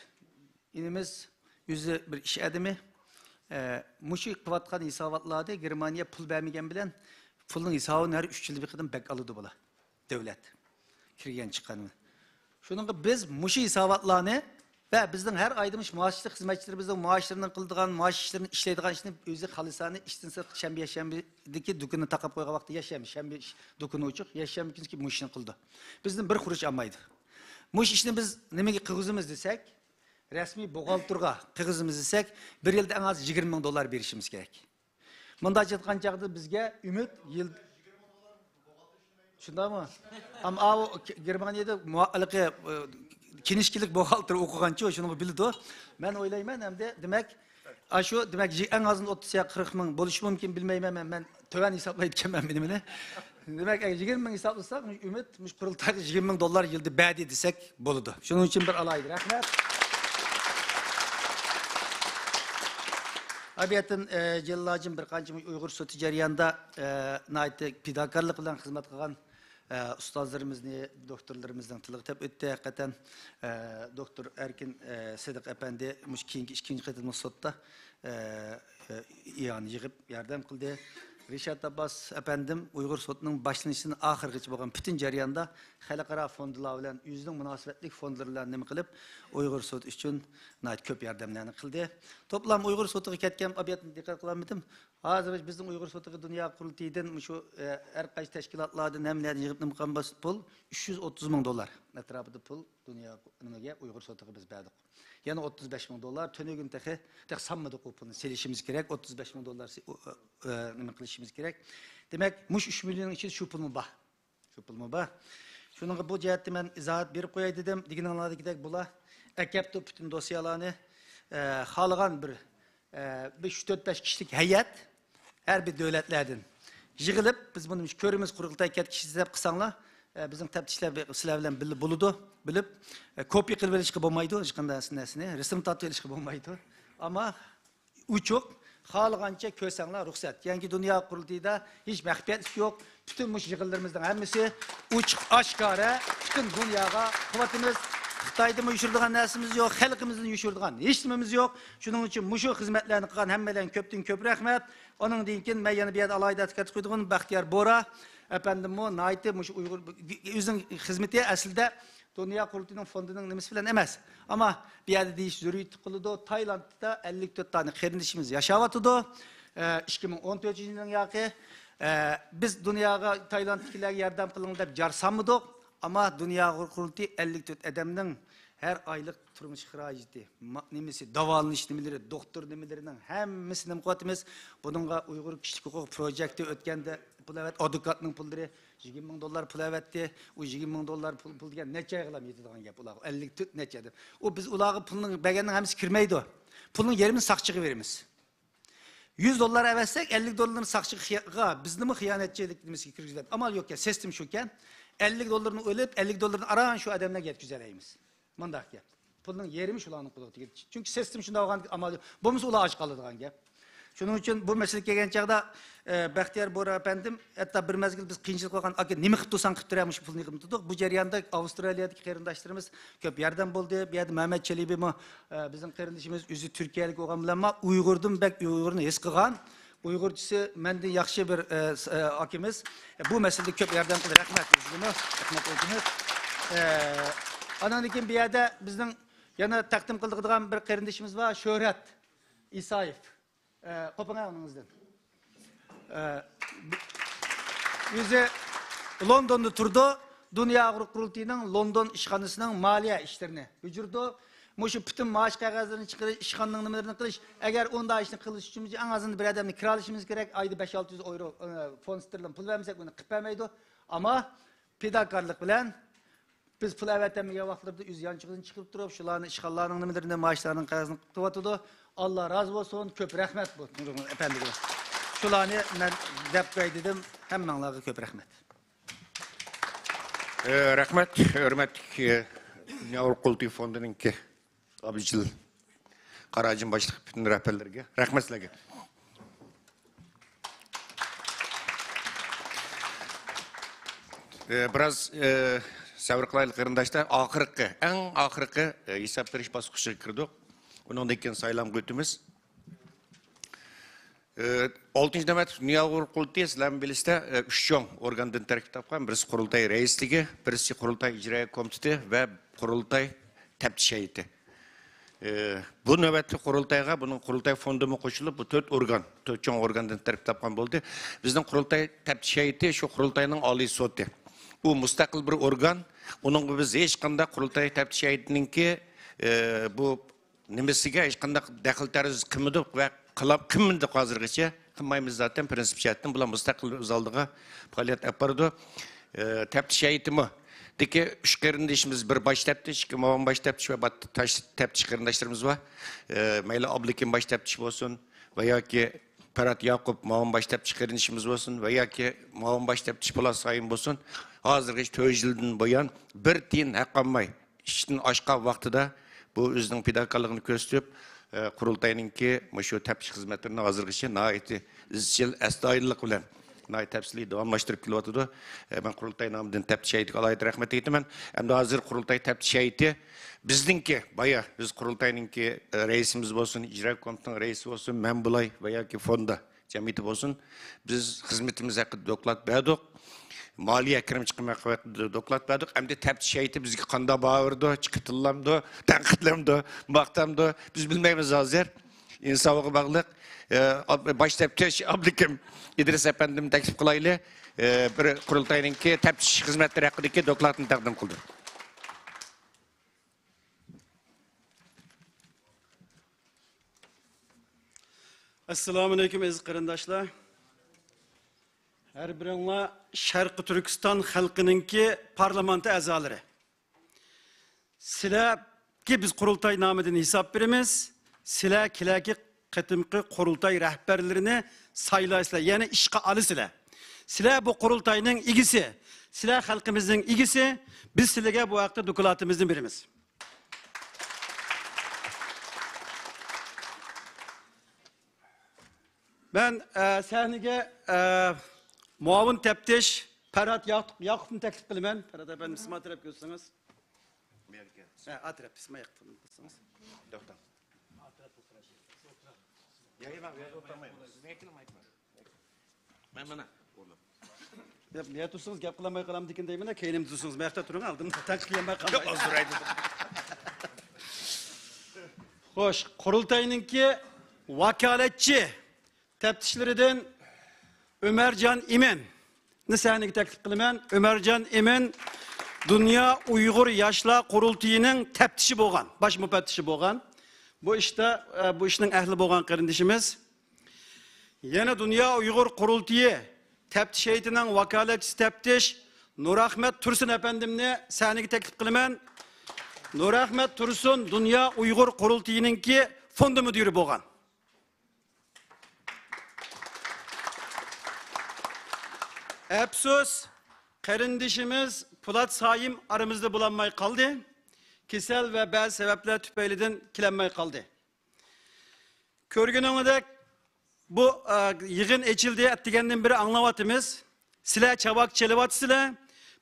ئىنىمىز ئۆزى بىر ئىش ئادىمى. ئە، مۇشۇ قىلىۋاتقان ھېساباتلاردا گېرمانىيە پۇل بەرمىگەن بىلەن پۇلنىڭ ھېسابىنى ھەر ئۈچ يىلدا بىر قېتىم بەك ئالىدۇ بۇلار. دۆلەت. كىرگەن چىققان. شۇنىڭغا بىز مۇشۇ ھېساباتلارنى ۋە بىزنىڭ ھەر ئايدا مۇشۇ مائاشلىق خىزمەتچىلىرىمىزنىڭ مائاشلىرىنى قىلىدىغان، مائاش ئىشلىرىنى ئىشلەيدىغان ئىشنى ئۆزى خالىسانى ئىشتىن سىرت شەنبە، يەكشەنبىدىكى دۇكىنىنى تاقاپ قويغان ۋاقتى، يەكشەنبە، شەنبە ئىش-، دۇكىنى ئوچۇق، يەكشەنبە كۈنى مۇشۇ ئىشنى قىلىدۇ. بىزدىن بىر قۇرۇش ئالمايدۇ. مۇشۇ ئىشنى بىز نېمىگە قىلغۇزىمىز دېسەك، رەسمىي بوغالتىرغا قىلغۇزىمىز دېسەك، بىر يىلدا ئەڭ ئاز يىگىرمە مىڭ دوللار بېرىشىمىز كېرەك. مۇنداق ئېيتقان چاغدا بىزگە ئۈمىد يىل، شۇنداقمۇ؟ ئەمما ئاۋۇ گېرمانىيەدە مۇ-، ھېلىقى، ئى، كىنىشكىلىك بوغالتىر ئوقۇغانچۇ، شۇنىڭغا بىلىدۇ. مەن ئويلايمەن، ئەمدى دېمەك، ئاشۇ، دېمەك، يى-، ئەڭ ئازىنى ئوتتۇز يا قىرىق مىڭ بولۇشى مۇمكىن، بىلمەيمەن، مەن، مەن تۆۋەن ھېسابلايدىكەنمەن مېنىمنى. دېمەك، ئەگەر يىگىرمە مىڭ ھېسابلىساق، ئۈمىد مۇشۇ قۇرۇلتايغا يىگىرمە مىڭ دوللار يىلدا بەردى دېسەك بولىدۇ. شۇنىڭ ئۈچۈن بىر ئالاھىدە رەھمەت. ئەمەلىيەتتىن، ئە، جېلىل ھاجىم بىر قانچە ئۇيغۇر سوتى جەريانىدا، ئە، ناھايىتى پىداكارلىق بىلەن خىزمەت قىلغان، ئە، ئۇستازلىرىمىزنى، دوكتورلىرىمىزنىڭ تىلىغا تەپ ئۆتتى. ھەقىقەتەن، ئە، دوكتور ئەركىن، ئە، سىدىق ئەپەندى مۇشۇ كېيىنكى ئىككىنچى قېتىملىق سوتتا، ئە، ئە، ئىئانە يىغىپ ياردەم قىلدى. رىشات ئابباس ئەپەندىم ئۇيغۇر سوتىنىڭ باشلىنىشىدىن ئاخىرغىچە بولغان پۈتۈن جەرياندا خەلقئارا فوندلار بىلەن، ئۆزىنىڭ مۇناسىۋەتلىك فوندلىرى بىلەن نېمە قىلىپ، ئۇيغۇر سوتى ئۈچۈن ناھايىتى كۆپ ياردەملەرنى قىلدى. توپلام ئۇيغۇر سوتىغا كەتكەن ئابىيەتنى دىققەت قىلالمىدىم. ھازىر بىزنىڭ ئۇيغۇر سوتىغا دۇنيا قۇرۇلتىيىدىن مۇشۇ، ئە، ھەر قايسى تەشكىلاتلاردىن ھەممىلەردىن يىغىپ نېمە قىلغان بولسا پۇل، ئۈچ يۈز ئوتتۇز مىڭ دوللار ئەتراپىدا پۇل دۇنيا نېمىگە، ئۇيغۇر سوتىغا بىز بەردۇق. يەنە ئوتتۇز بەش مىڭ دوللار تۈنۈگۈن تېخى، تېخى سانمىدۇق ئۇ پۇلنى، سېلىشىمىز كېرەك. ئوتتۇز بەش مىڭ دوللار سې-، ئۇ، ئۇ، ئۇ، نېمە قىلىشىمىز كېرەك. دېمەك، مۇشۇ ئۈچ مىليوننىڭ ئىچىدە شۇ پۇلمۇ بار. شۇ پۇلمۇ بار. شۇنىڭغا بۇ جەھەتتە مەن ئىزاھات بېرىپ قوياي دېدىم. دېگىنىڭلاردىكىدەك بۇلار ئەكەپتۇ پۈتۈن دوسيېلارنى، ئە، خالىغان بىر، ئە، بىر ئۈچ، تۆت، بەش كىشىلىك ھەيئەت ھەر بىر دۆلەتلەردىن يىغىلىپ، بىز بۇنى كۆرىمىز، قۇرۇلتاي كەتكۈچىسى دەپ قىلساڭلار، ئە، بىزنىڭ تەپتىشلەر بى-، سىلەر بىلەن بىللە بولىدۇ، بىلىپ، ئە، كوپىيە قىلىپ ئېلىشقا بولمايدۇ، ھېچقانداق نەرسىنى، رەسىم تارتىپ ئېلىشقا بولمايدۇ. ئەمما ئوچۇق، خالىغانچە كۆرسەڭلار رۇخسەت. يەنى دۇنيا قۇرۇلتىيىدا ھېچ مەخپىيەتلىك يوق. پۈتۈن مۇشۇ يىغىنلىرىمىزنىڭ ھەممىسى ئوچۇق، ئاشكارا، پۈتۈن دۇنياغا قىلىۋاتىمىز. خىتايدىنمۇ يوشۇرىدىغان نەرسىمىز يوق، خەلقىمىزدىن يوشۇرىدىغان ھېچ نېمىمىز يوق. شۇنىڭ ئۈچۈن مۇشۇ خىزمەتلەرنى قىلغان ھەممەيلەنگە كۆپتىن كۆپ رەھمەت. ئۇنىڭدىن كېيىن مەن يەنە بۇ يەردە ئالاھىدە ئەسكەرتىپ قويدۇم، بەختىيار بورا ئەپەندىممۇ ناھايىتى مۇشۇ ئۇيغۇر، ئۆزىنىڭ خىزمىتى ئەسلىدە دۇنيا قۇرۇلتىيىنىڭ فوندىنىڭ نېمىسى بىلەن ئەمەس. ئەمما بۇ يەردە دېيىش زۆرۈرىيىتى قىلىدۇ. تايلاندتا ئەللىك تۆت دانە قېرىندىشىمىز ياشاۋاتىدۇ. ئە، ئىككى مىڭ ئون تۆتىنچى يىلنىڭ ياقى، ئە، بىز دۇنياغا تايلاندتىكىلەرگە ياردەم قىلىڭ دەپ جار سالمىدۇق. ئەمما دۇنيا قۇرۇلتىيى ئەللىك تۆت ئادەمنىڭ ھەر ئايلىق تۇرمۇش خىراجىتى، ما-، نېمىسى، داۋالىنىش نېمىلىرى، دوختۇر نېمىلىرىنىڭ ھەممىسىنى نېمە قىلىۋاتىمىز. بۇنىڭغا ئۇيغۇر كىشىلىك ھوقۇق پروجېكتى ئۆتكەندە پۇل ئەۋەت-، ئادۋوكاتنىڭ پۇللىرى يىگىرمە مىڭ دوللار پۇل ئەۋەتتى. ئۇ يىگىرمە مىڭ دوللار پۇل، پۇل دېگەن نەچچە ئايغىلا يېتىدىغان گەپ ئۇلارغا. ئەللىك تۆت نەچچە ئادەم. ئۇ بىز ئۇلارغا پۇلنىڭ بەرگەننىڭ ھەممىسى كىرمەيدۇ. پۇلنىڭ يېرىمىنى ساقچىغا بېرىمىز. يۈز دوللار ئەۋەتسەك، ئەللىك دوللارنى ساقچىغا، بىزنىمۇ خىيانەتچىلىك نېمىسىگە كىرگۈزۈۋەتتى. ئامال يوقكەن، سىستېما شۇكەن. ئەللىك دوللارنى ئېلىپ، ئەللىك دوللارنى ئاران شۇ ئادەملەرگە يەتكۈزەلەيمىز. مۇنداق گەپ. پۇلنىڭ يېرىمى شۇلارنىڭ قولىغا تېگىدۇ. چۈنكى سىستېما شۇنداق بولغان ئامال يوق. بولمىسا ئۇلار ئاچ قالىدىغان گەپ. شۇنىڭ ئۈچۈن بۇ مەسىلىگە كەلگەن چاغدا، ئە، بەختىيار بورا ئەپەندىم، ھەتتا بىر مەزگىل بىز قىيىنچىلىق بولغان، «ئاكا، نېمە قىپتۇ سەن قىپ تۇرە مۇشۇ پۇلنى يىغىپ تۇردۇق.» بۇ جەرياندا ئاۋسترالىيەدىكى قېرىنداشلىرىمىز كۆپ ياردەم بولدى. بۇ يەردە مەمەت چېلىبىمۇ، ئە، بىزنىڭ قېرىندىشىمىز، ئۆزى تۈركىيەلىك بولغان بىلەنمۇ ئۇيغۇردىن بەك ئۇيغۇرنى ھېس قىلغان، ئۇيغۇرچىسى مەندىن ياخشى بىر، ئە، س-، ئە، ئاكىمىز. بۇ مەسىلىدە كۆپ ياردەم قىلدى. رەھمەت ئۆزىگىمۇ. رەھمەت ئۆزىمىز. ئە، ئانىڭدىن كېيىن بۇ يەردە بىزنىڭ يەنە تەقدىم قىلىدىغان بىر قېرىندىشىمىز بار، شۆھرەت ئىسايېف. ئە، قوپۇڭ ئۇنىڭىزدىن. ئە، بۇ-، ئۆزى لوندوندا تۇرىدۇ. دۇنيا ئۇيغۇر قۇرۇلتىيىنىڭ لوندون ئىشخانىسىنىڭ مالىيە ئىشلىرىنى بېجىرىدۇ. مۇشۇ پۈتۈن مائاش قەغەزلىرىنى چىقىرىش، ئىشخانىنىڭ نېمىلىرىنى قىلىش، ئەگەر ئۇنداق ئىشنى قىلىش ئۈچۈن ئەڭ ئازىندا بىر ئادەمنى كىرالىشىمىز كېرەك، ئايدا بەش ئالتە يۈز ئويرو، ئە، فوند ستېرلىڭ پۇل بەرمىسەك ئۇنى قىلىپ بەرمەيدۇ. ئەمما پىداكارلىق بىلەن بىز پۇل ئەۋەتەلمىگەن ۋاقىتلىرىدا ئۆز يانچۇقىدىن چىقىرىپ تۇرۇپ، شۇلارنى ئىشخانىلارنىڭ نېمىلىرىنى، مائاشلارنىڭ قەرزىنى قىلىۋاتىدۇ. ئاللا رازى بولسۇن، كۆپ رەھمەت بۇ نۇرغۇن ئەپەندىگە. شۇلارنى مەن دەپ قوياي دېدىم. ھەممەڭلارغا كۆپ رەھمەت. ئە، رەھمەت، ھۆرمەتلىك، ئە، دۇنيا ئۇيغۇر قۇرۇلتىيى فوندىنىڭكى ئابىجىل قاراجىم باشلىق پۈتۈن رەھبەرلەرگە رەھمەت سىلەرگە. ئە، بىراز، ئە، سەۋر قىلايلى قېرىنداشلار. ئاخىرقى، ئەڭ ئاخىرقى، ئە، ھېساب بېرىش باسقۇچىغا كىردۇق. ئۇنىڭدىن كېيىن سايلامغا ئۆتىمىز. ئە، ئالتىنچى نۆۋەتلىك دۇنيا ئۇيغۇر قۇرۇلتىيى سىلەرمۇ بىلىسىلەر، ئە، ئۈچ چوڭ ئورگاندىن تەركىب تاپقان. بىرسى قۇرۇلتاي رەئىسلىكى، بىرسى قۇرۇلتاي ئىجرائىيە كومىتېتى ۋە قۇرۇلتاي تەپتىش ھەيئىتى. ئى، بۇ نۆۋەتلىك قۇرۇلتايغا بۇنىڭ قۇرۇلتاي فوندىمۇ قوشۇلۇپ، بۇ تۆت ئورگان، تۆت چوڭ ئورگاندىن تەركىب تاپقان بولدى. بىزنىڭ قۇرۇلتاي تەپتىش ھەيئىتى شۇ قۇرۇلتاينىڭ ئالىي سوتى. ئۇ مۇستەقىل بىر ئورگان. ئۇنىڭغا بىز ھېچقانداق قۇرۇلتاي تەپتىش ھەيئىتىنىڭكى، ئى، بۇ نېمىسىگە ھېچقانداق دەخلى تەرۇز قىلمىدۇق ۋە قىلىپ، قىلمىدۇق ھازىرغىچە. قىلمايمىز زاتەن، پرىنسىپ جەھەتتىن بۇلار مۇستەقىل ئۆز ئالدىغا پائالىيەت ئېلىپ بارىدۇ. ئە، تەپتىش ھەيئىتىمۇ دىكى ئۈچ قېرىندىشىمىز، بىر باش تەپتىش، ئىككى مۇئاۋىن باش تەپتىش ۋە بات-، تاش-، تەپتىش قېرىنداشلىرىمىز بار. ئە، مەيلى ئابلىكىم باش تەپتىش بولسۇن ۋە ياكى پەرھات ياقۇپ مۇئاۋىن باش تەپتىش قېرىندىشىمىز بولسۇن ۋە ياكى مۇئاۋىن باش تەپتىش پولات سايىم بولسۇن، ھازىرغىچە تۆت يىلدىن بۇيان بىر تىيىن ھەق ئالماي، ئىشتىن ئاشقان ۋاقتىدا بۇ ئۆزىنىڭ پىداكارلىقىنى كۆرسىتىپ، ئە، قۇرۇلتاينىڭكى مۇشۇ تەپتىش خىزمەتلىرىنى ھازىرغىچە ناھايىتى ئىزچىل، ئەستايىدىللىق بىلەن ناھايىتى تەپسىلىي داۋاملاشتىرىپ كېلىۋاتىدۇ. ئە، مەن قۇرۇلتاي نامىدىن تەپتىش ھەيئىتىگە ئالاھىدە رەھمەت ئېيتىمەن. ئەمدى ھازىر قۇرۇلتاي تەپتىش ھەيئىتى بىزنىڭكى، بايا بىز قۇرۇلتاينىڭكى، ئە، رەئىسىمىز بولسۇن، ئىجرا كومىتېتنىڭ رەئىسى بولسۇن، مەن بولاي ۋە ياكى فوندا جەمئىيىتى بولسۇن، بىز خىزمىتىمىز ھەققىدە دوكلات بەردۇق. مالىيە كىرىم چىقىم ھەققىدە دوكلات بەردۇق. ئەمدى تەپتىش ھەيئىتى بىزگە قانداق باھا بېرىدۇ، چىقىتىلامدۇ، تەنقىدلەمدۇ، ماختامدۇ، بىز بىلمەيمىز ھازىر. ئىنساپىغا باغلىق. ئە، ئاب-، باش تەپتىش ئابلىكىم ئىدرىس ئەپەندىمنى تەكلىپ قىلايلى. ئە، بىر قۇرۇلتاينىڭكى تەپتىش خىزمەتلىرى ھەققىدىكى دوكلاتنى تەقدىم قىلدى. ئەسسالامۇئەلەيكۇم، ئەزىز قېرىنداشلار. ھەر بىرىڭلار شەرقىي تۈركىستان خەلقىنىڭكى پارلامېنت ئەزالىرى. سىلەرگە بىز قۇرۇلتاي نامىدىن ھېساب بېرىمىز. سىلەر كېلەركى قېتىمقى قۇرۇلتاي رەھبەرلىرىنى سايلايسىلەر، يەنى ئىشقا ئالىسىلەر. سىلەر بۇ قۇرۇلتاينىڭ ئىگىسى، سىلەر خەلقىمىزنىڭ ئىگىسى. بىز سىلەرگە بۇ ھەقتە دوكلاتىمىزنى بېرىمىز. مەن، ئە، سەھنىگە، ئە، مۇئاۋىن تەپتىش پەرھات ياق-، ياقۇپنى تەكلىپ قىلىمەن. پەرھات ئەپەندىم، سىز ما تەرەپكە ئۆتسىڭىز. بۇ يەرگە. ھە، ئا تەرەپ، سىز ما ياققا تۇرسىڭىز. توختاڭ. يا، يا، مەن بۇ يەردە ئولتۇرمايمەن. سىزنىڭ ئەكىلىڭ مايكنى. مەن مانا ئورنۇم. يا، بۇ يەردە تۇرسىڭىز گەپ قىلالماي قالامدىكىن دەيمەن، كەينىمدە تۇرسىڭىز، مەيەقتە تۇرۇڭ، ئالدىمدا تەنقىد قىلماي قالماي. ياق، ھازىر ئايدىم. خوش، قۇرۇلتاينىڭكى ۋاكالەتچى تەپتىشلىرىدىن ئۆمەرجان ئىمىننى سەھنىگە تەكلىپ قىلىمەن. ئۆمەرجان ئىمىن دۇنيا ئۇيغۇر ياشلار قۇرۇلتىيىنىڭ تەپتىشى بولغان، باش مۇپەتتىشى بولغان. بۇ ئىشتا، ئە، بۇ ئىشنىڭ ئەھلى بولغان قېرىندىشىمىز. يەنە دۇنيا ئۇيغۇر قۇرۇلتىيى تەپتىش ھەيئىتىنىڭ ۋاكالەتچىسى تەپتىش نۇرئەخمەت تۇرسۇن ئەپەندىمنى سەھنىگە تەكلىپ قىلىمەن. نۇرئەخمەت تۇرسۇن دۇنيا ئۇيغۇر قۇرۇلتىيىنىڭكى فوند مۇدىرى بولغان. ئەپسۇس، قېرىندىشىمىز پولات سايىم ئارىمىزدا بولالماي قالدى. كېسەل ۋە بەزى سەۋەبلەر تۈپەيلىدىن كېلەلمەي قالدى. كۆرگىنىڭىزدەك، بۇ، ئە، يىغىن ئېچىلدى، ئەتىگەندىن بېرى ئاڭلاۋاتىمىز. سىلەر چاۋاك چېلىۋاتىسىلەر،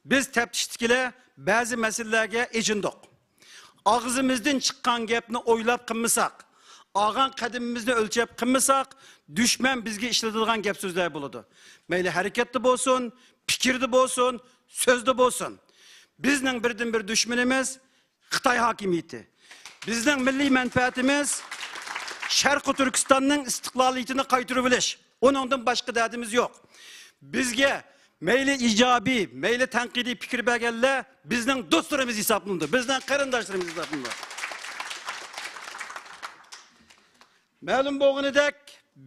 بىز تەپتىشتىكىلەر بەزى مەسىلىلەرگە ئېچىندۇق. ئاغزىمىزدىن چىققان گەپنى ئويلاپ قىلمىساق، ئالغان قەدىمىمىزنى ئۆلچەپ قىلمىساق، دۈشمەن بىزگە ئىشلىتىدىغان گەپ سۆزلەر بولىدۇ. مەيلى ھەرىكەتتە بولسۇن، پىكىردە بولسۇن، سۆزدە بولسۇن. بىزنىڭ بىردىنبىر دۈشمىنىمىز خىتاي ھاكىمىيىتى. بىزنىڭ مىللىي مەنپەئەتىمىز شەرقىي تۈركىستاننىڭ ئىستىقلالىيىتىنى قايتۇرۇۋېلىش. ئۇنىڭدىن باشقا دەردىمىز يوق. بىزگە مەيلى ئىجابىي، مەيلى تەنقىدىي پىكىر بەرگەنلەر بىزنىڭ دوستلىرىمىز ھېسابلىنىدۇ، بىزنىڭ قېرىنداشلىرىمىز ھېسابلىنىدۇ. مەلۇم بولغىنىدەك،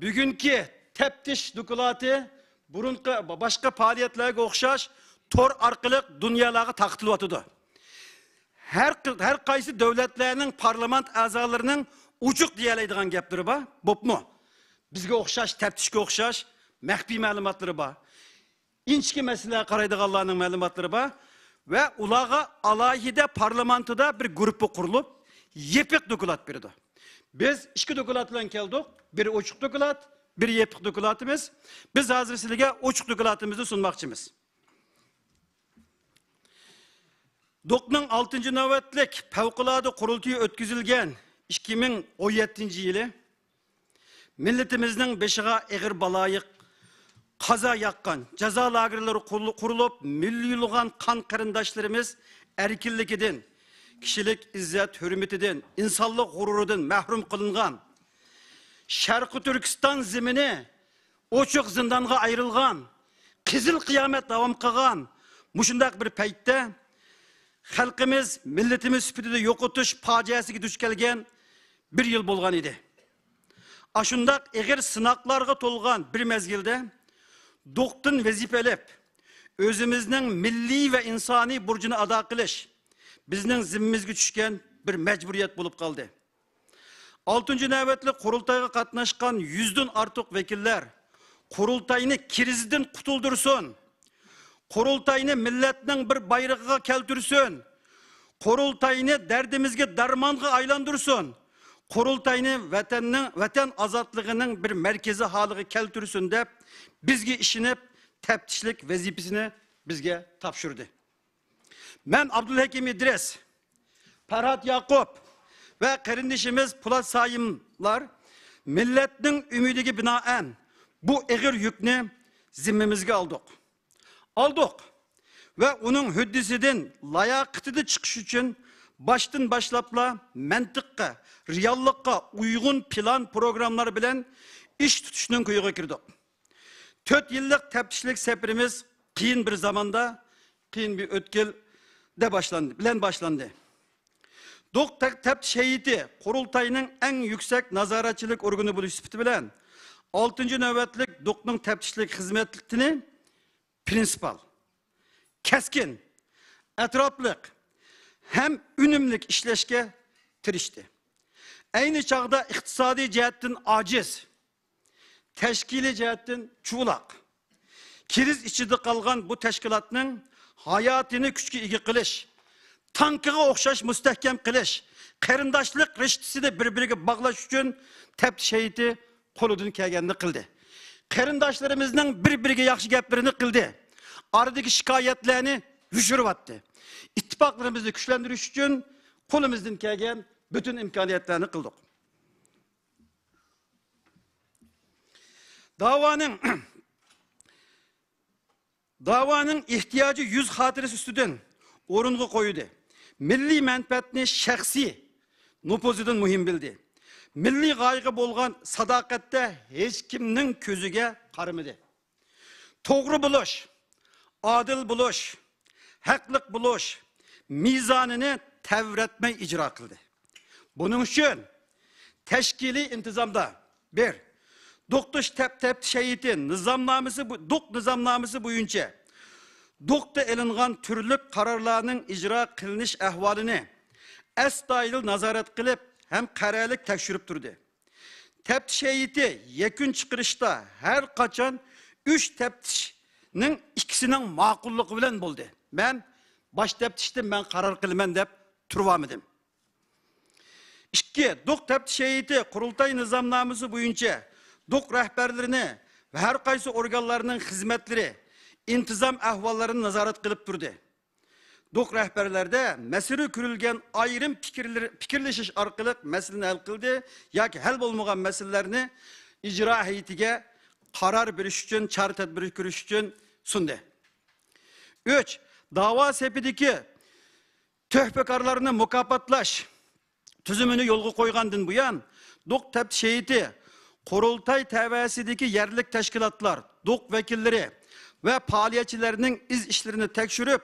بۈگۈنكى تەپتىش دوكلاتى بۇرۇنقى باشقا پائالىيەتلەرگە ئوخشاش تور ئارقىلىق دۇنيالارغا تارقىتىلىۋاتىدۇ. ھەر، ھەر قايسى دۆلەتلەرنىڭ پارلامېنت ئەزالىرىنىڭ ئوچۇق دېيەلەيدىغان گەپلىرى بار، بوپمۇ؟ بىزگە ئوخشاش، تەپتىشكە ئوخشاش، مەخپىي مەلۇماتلىرى بار. ئىنچىكە مەسىلىلەرگە قارايدىغانلارنىڭ مەلۇماتلىرى بار ۋە ئۇلارغا ئالاھىدە پارلامېنتىدا بىر گۇرۇپپا قۇرۇلۇپ، يېپىق دوكلات بېرىدۇ. بىز ئىككى دوكلات بىلەن كەلدۇق. بىرى ئوچۇق دوكلات، بىرى يېپىق دوكلاتىمىز. بىز ھازىر سىلەرگە ئوچۇق دوكلاتىمىزنى سۇنماقچىمىز. دوقنىڭ ئالتىنچى نۆۋەتلىك پەۋقۇلئاددە قۇرۇلتىيى ئۆتكۈزۈلگەن ئىككى مىڭ ئون يەتتىنچى يىلى مىللىتىمىزنىڭ بېشىغا ئېغىر بالايىق، قازا ياغقان، جازا لاگېرلىرى قۇرۇل-، قۇرۇلۇپ، مىليونلىغان قان قېرىنداشلىرىمىز ئەركىنلىكىدىن، كىشىلىك ئىززەت ھۆرمىتىدىن، ئىنسانلىق غۇرۇرىدىن مەھرۇم قىلىنغان، شەرقىي تۈركىستان زېمىنى ئوچۇق زىندانغا ئايرىلغان، قىزىل قىيامەت داۋام قىلغان مۇشۇنداق بىر پەيتتە، خەلقىمىز، مىللىتىمىز سۈپىتىدە يوقىتىش پاجىئەسىگە دۇچ كەلگەن بىر يىل بولغان ئىدى. ئاشۇنداق ئېغىر سىناقلارغا تولغان بىر مەزگىلدە دوقتىن ۋەزىپە ئېلىپ، ئۆزىمىزنىڭ مىللىي ۋە ئىنسانىي بۇرجىنى ئادا قىلىش بىزنىڭ زىممىمىزگە چۈشكەن بىر مەجبۇرىيەت بولۇپ قالدى. ئالتىنچى نۆۋەتلىك قۇرۇلتايغا قاتناشقان يۈزدىن ئارتۇق ۋەكىللەر قۇرۇلتاينى كىرىزىستىن قۇتۇلدۇرسۇن، قۇرۇلتاينى مىللەتنىڭ بىر بايرىقىغا كەلتۈرسۇن، قۇرۇلتاينى دەردىمىزگە دەرمانغا ئايلاندۇرسۇن، قۇرۇلتاينى ۋەتەننىڭ، ۋەتەن ئازادلىقىنىڭ بىر مەركىزى ھالىغا كەلتۈرسۇن دەپ، بىزگە ئىشىنىپ، تەپتىشلىك ۋەزىپىسىنى بىزگە تاپشۇردى. مەن ئابدۇلھەكىم ئىدرىس، پەرھات ياقۇپ ۋە قېرىندىشىمىز پولات سايىملار مىللەتنىڭ ئۈمىدىگە بىنائەن بۇ ئېغىر يۈكنى زىممىمىزگە ئالدۇق. ئالدۇق ۋە ئۇنىڭ ھۆددىسىدىن، لاياقىتىدىن چىقىش ئۈچۈن باشتىن باشلاپلا مەنتىققە، رېئاللىققا ئۇيغۇن پىلان پروگراممىلار بىلەن ئىش تۇتۇشنىڭ كويىغا كىردۇق. تۆت يىللىق تەپتىشلىك سەپىرىمىز قىيىن بىر زاماندا، قىيىن بىر ئۆتكەلدە باشلاندى، بىلەن باشلاندى. دوق تە-، تەپتىش ھەيئىتى قۇرۇلتاينىڭ ئەڭ يۈكسەك نازارەتچىلىك ئورگىنى بولۇش سۈپىتى بىلەن، ئالتىنچى نۆۋەتلىك دوقنىڭ تەپتىشلىك خىزمىتىنى پرىنسىپال، كەسكىن، ئەتراپلىق ھەم ئۈنۈملۈك ئىشلەشكە تىرىشتى. ئەينى چاغدا ئىقتىسادىي جەھەتتىن ئاجىز، تەشكىلىي جەھەتتىن چۇۋۇلاق، كىرىز ئىچىدە قالغان بۇ تەشكىلاتنىڭ ھاياتىنى كۈچكە ئىگە قىلىش، تانكىغا ئوخشاش مۇستەھكەم قىلىش، قېرىنداشلىق رىشتىسىنى بىر-بىرىگە باغلاش ئۈچۈن تەپتىش ھەيئىتى قولىدىن كەلگەننى قىلدى. قېرىنداشلىرىمىزنىڭ بىر-بىرىگە ياخشى گەپلىرىنى قىلدى. ئارىدىكى شىكايەتلەرنى يوشۇرۇۋەتتى. ئىتتىپاقلىرىمىزنى كۈچلەندۈرۈش ئۈچۈن قولىمىزدىن كەلگەن پۈتۈن ئىمكانىيەتلەرنى قىلدۇق. داۋانىڭ، داۋانىڭ ئېھتىياجى يۈز خاتىرىسى ئۈستىدىن ئورۇنغا قويدى. مىللىي مەنپەئەتنى شەخسىي نوپۇزىدىن مۇھىم بىلدى. مىللىي غايىغا بولغان ساداقەتتە ھېچكىمنىڭ كۆزىگە قارىمىدى. توغرا بولۇش، ئادىل بولۇش، ھەقلىق بولۇش مىزانىنى تەۋرەتمەي ئىجرا قىلدى. بۇنىڭ ئۈچۈن تەشكىلىي ئىنتىزامدا، بىر، دوقتىش تەپ-، تەپتىش ھەيئىتى نىزامنامىسى بو-، دوق نىزامنامىسى بويىچە دوقتا ئېلىنغان تۈرلۈك قارارلارنىڭ ئىجرا قىلىنىش ئەھۋالىنى ئەستايىدىل نازارەت قىلىپ ھەم قەرەلىك تەكشۈرۈپ تۇردى. تەپتىش ھەيئىتى يەكۈن چىقىرىشتا ھەر قاچان ئۈچ تەپتىشنىڭ ئىككىسىنىڭ ماقۇللۇقى بىلەن بولدى. مەن باش تەپتىشتىن مەن قارار قىلىمەن دەپ تۇرۇۋالمىدىم. ئىككى، دوق تەپتىش ھەيئىتى قۇرۇلتاي نىزامنامىسى بويىچە دوق رەھبەرلىرىنى ۋە ھەر قايسى ئورگانلارنىڭ خىزمەتلىرى، ئىنتىزام ئەھۋاللىرىنى نازارەت قىلىپ تۇردى. دوق رەھبەرلەردە مەسىلە كۆرۈلگەن ئايرىم پىكىرلىرى، پىكىرلىشىش ئارقىلىق مەسىلىنى ھەل قىلدى ياكى ھەل بولمىغان مەسىلىلەرنى ئىجرا ھەيئىتىگە قارار بېرىش ئۈچۈن، چارە تەدبىر كۆرۈش ئۈچۈن سۇندى. ئۈچ، داۋا سېپىدىكى تۆھپىكارلارنى مۇكاپاتلاش تۈزۈمىنى يولغا قويغاندىن بۇيان، دوق تەپتىش ھەيئىتى قۇرۇلتاي تەۋەسىدىكى يەرلىك تەشكىلاتلار، دوق ۋەكىللىرى ۋە پائالىيەتچىلەرنىڭ ئىز ئىشلىرىنى تەكشۈرۈپ،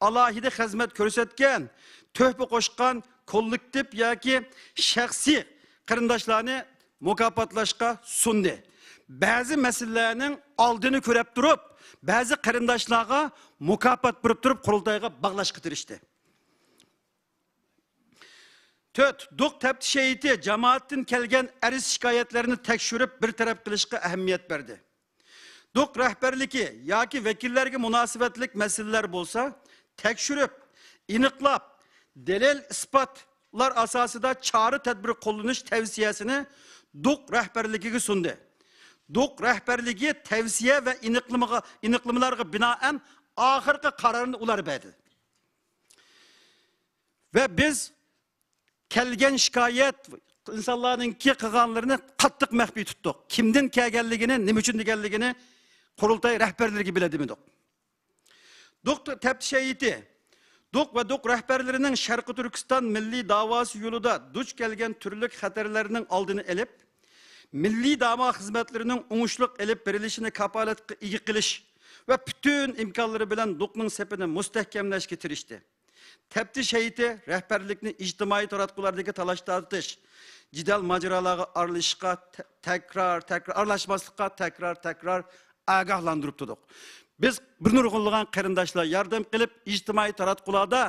ئالاھىدە خىزمەت كۆرسەتكەن، تۆھپە قوشقان كوللېكتىپ ياكى شەخسىي قېرىنداشلارنى مۇكاپاتلاشقا سۇندى. بەزى مەسىلىلەرنىڭ ئالدىنى كۆرۈپ تۇرۇپ، بەزى قېرىنداشلارغا مۇكاپات بېرىپ تۇرۇپ، قۇرۇلتايغا باغلاشقا تىرىشتى. تۆت، دوق تەپتىش ھەيئىتى جامائەتتىن كەلگەن ئەرز-شىكايەتلەرنى تەكشۈرۈپ، بىر تەرەپ قىلىشقا ئەھمىيەت بەردى. دوق رەھبەرلىكى ياكى ۋەكىللەرگە مۇناسىۋەتلىك مەسىلىلەر بولسا، تەكشۈرۈپ، ئېنىقلاپ، دەلىل-ئىسپاتلار ئاساسىدا چارە-تەدبىر قوللىنىش تەۋسىيەسىنى دوق رەھبەرلىكىگە سۇندى. دوق رەھبەرلىكى تەۋسىيە ۋە ئېنىقلىمىغا-، ئېنىقلىمىلارغا بىنائەن ئاخىرقى قارارنى ئۇلار بەردى. ۋە بىز كەلگەن شىكايەت، ئىنسانلارنىڭكى قىلغانلىرىنى قاتتىق مەخپىي تۇتتۇق. كىمدىن كەلگەنلىكىنى، نېمە ئۈچۈن دېگەنلىكىنى قۇرۇلتاي رەھبەرلىرىگە بىلدۈرمىدۇق. دوق تەپتىش ھەيئىتى، دوق ۋە دوق رەھبەرلىرىنىڭ شەرقىي تۈركىستان مىللىي داۋاسى يولىدا دۇچ كەلگەن تۈرلۈك خەتەرلەرنىڭ ئالدىنى ئېلىپ، مىللىي داۋا خىزمەتلىرىنىڭ ئوڭۇشلۇق ئېلىپ بېرىلىشىنى كاپالەتكە ئىگە قىلىش ۋە پۈتۈن ئىمكانلىرى بىلەن دوقنىڭ سېپىنى مۇستەھكەملەشكە تىرىشتى. تەپتىش ھەيئىتى رەھبەرلىكنى ئىجتىمائىي تاراتقۇلاردىكى تالاش-تارتىش، جېدەل-ماجىرالارغا ئارىلىشىشقا تە-، تەكرار، تەكرار، ئارىلاشماسلىققا تەكرار، تەكرار ئاگاھلاندۇرۇپ تۇردۇق. بىز بىر نۇرغۇنلىغان قېرىنداشلار ياردەم قىلىپ، ئىجتىمائىي تاراتقۇلاردا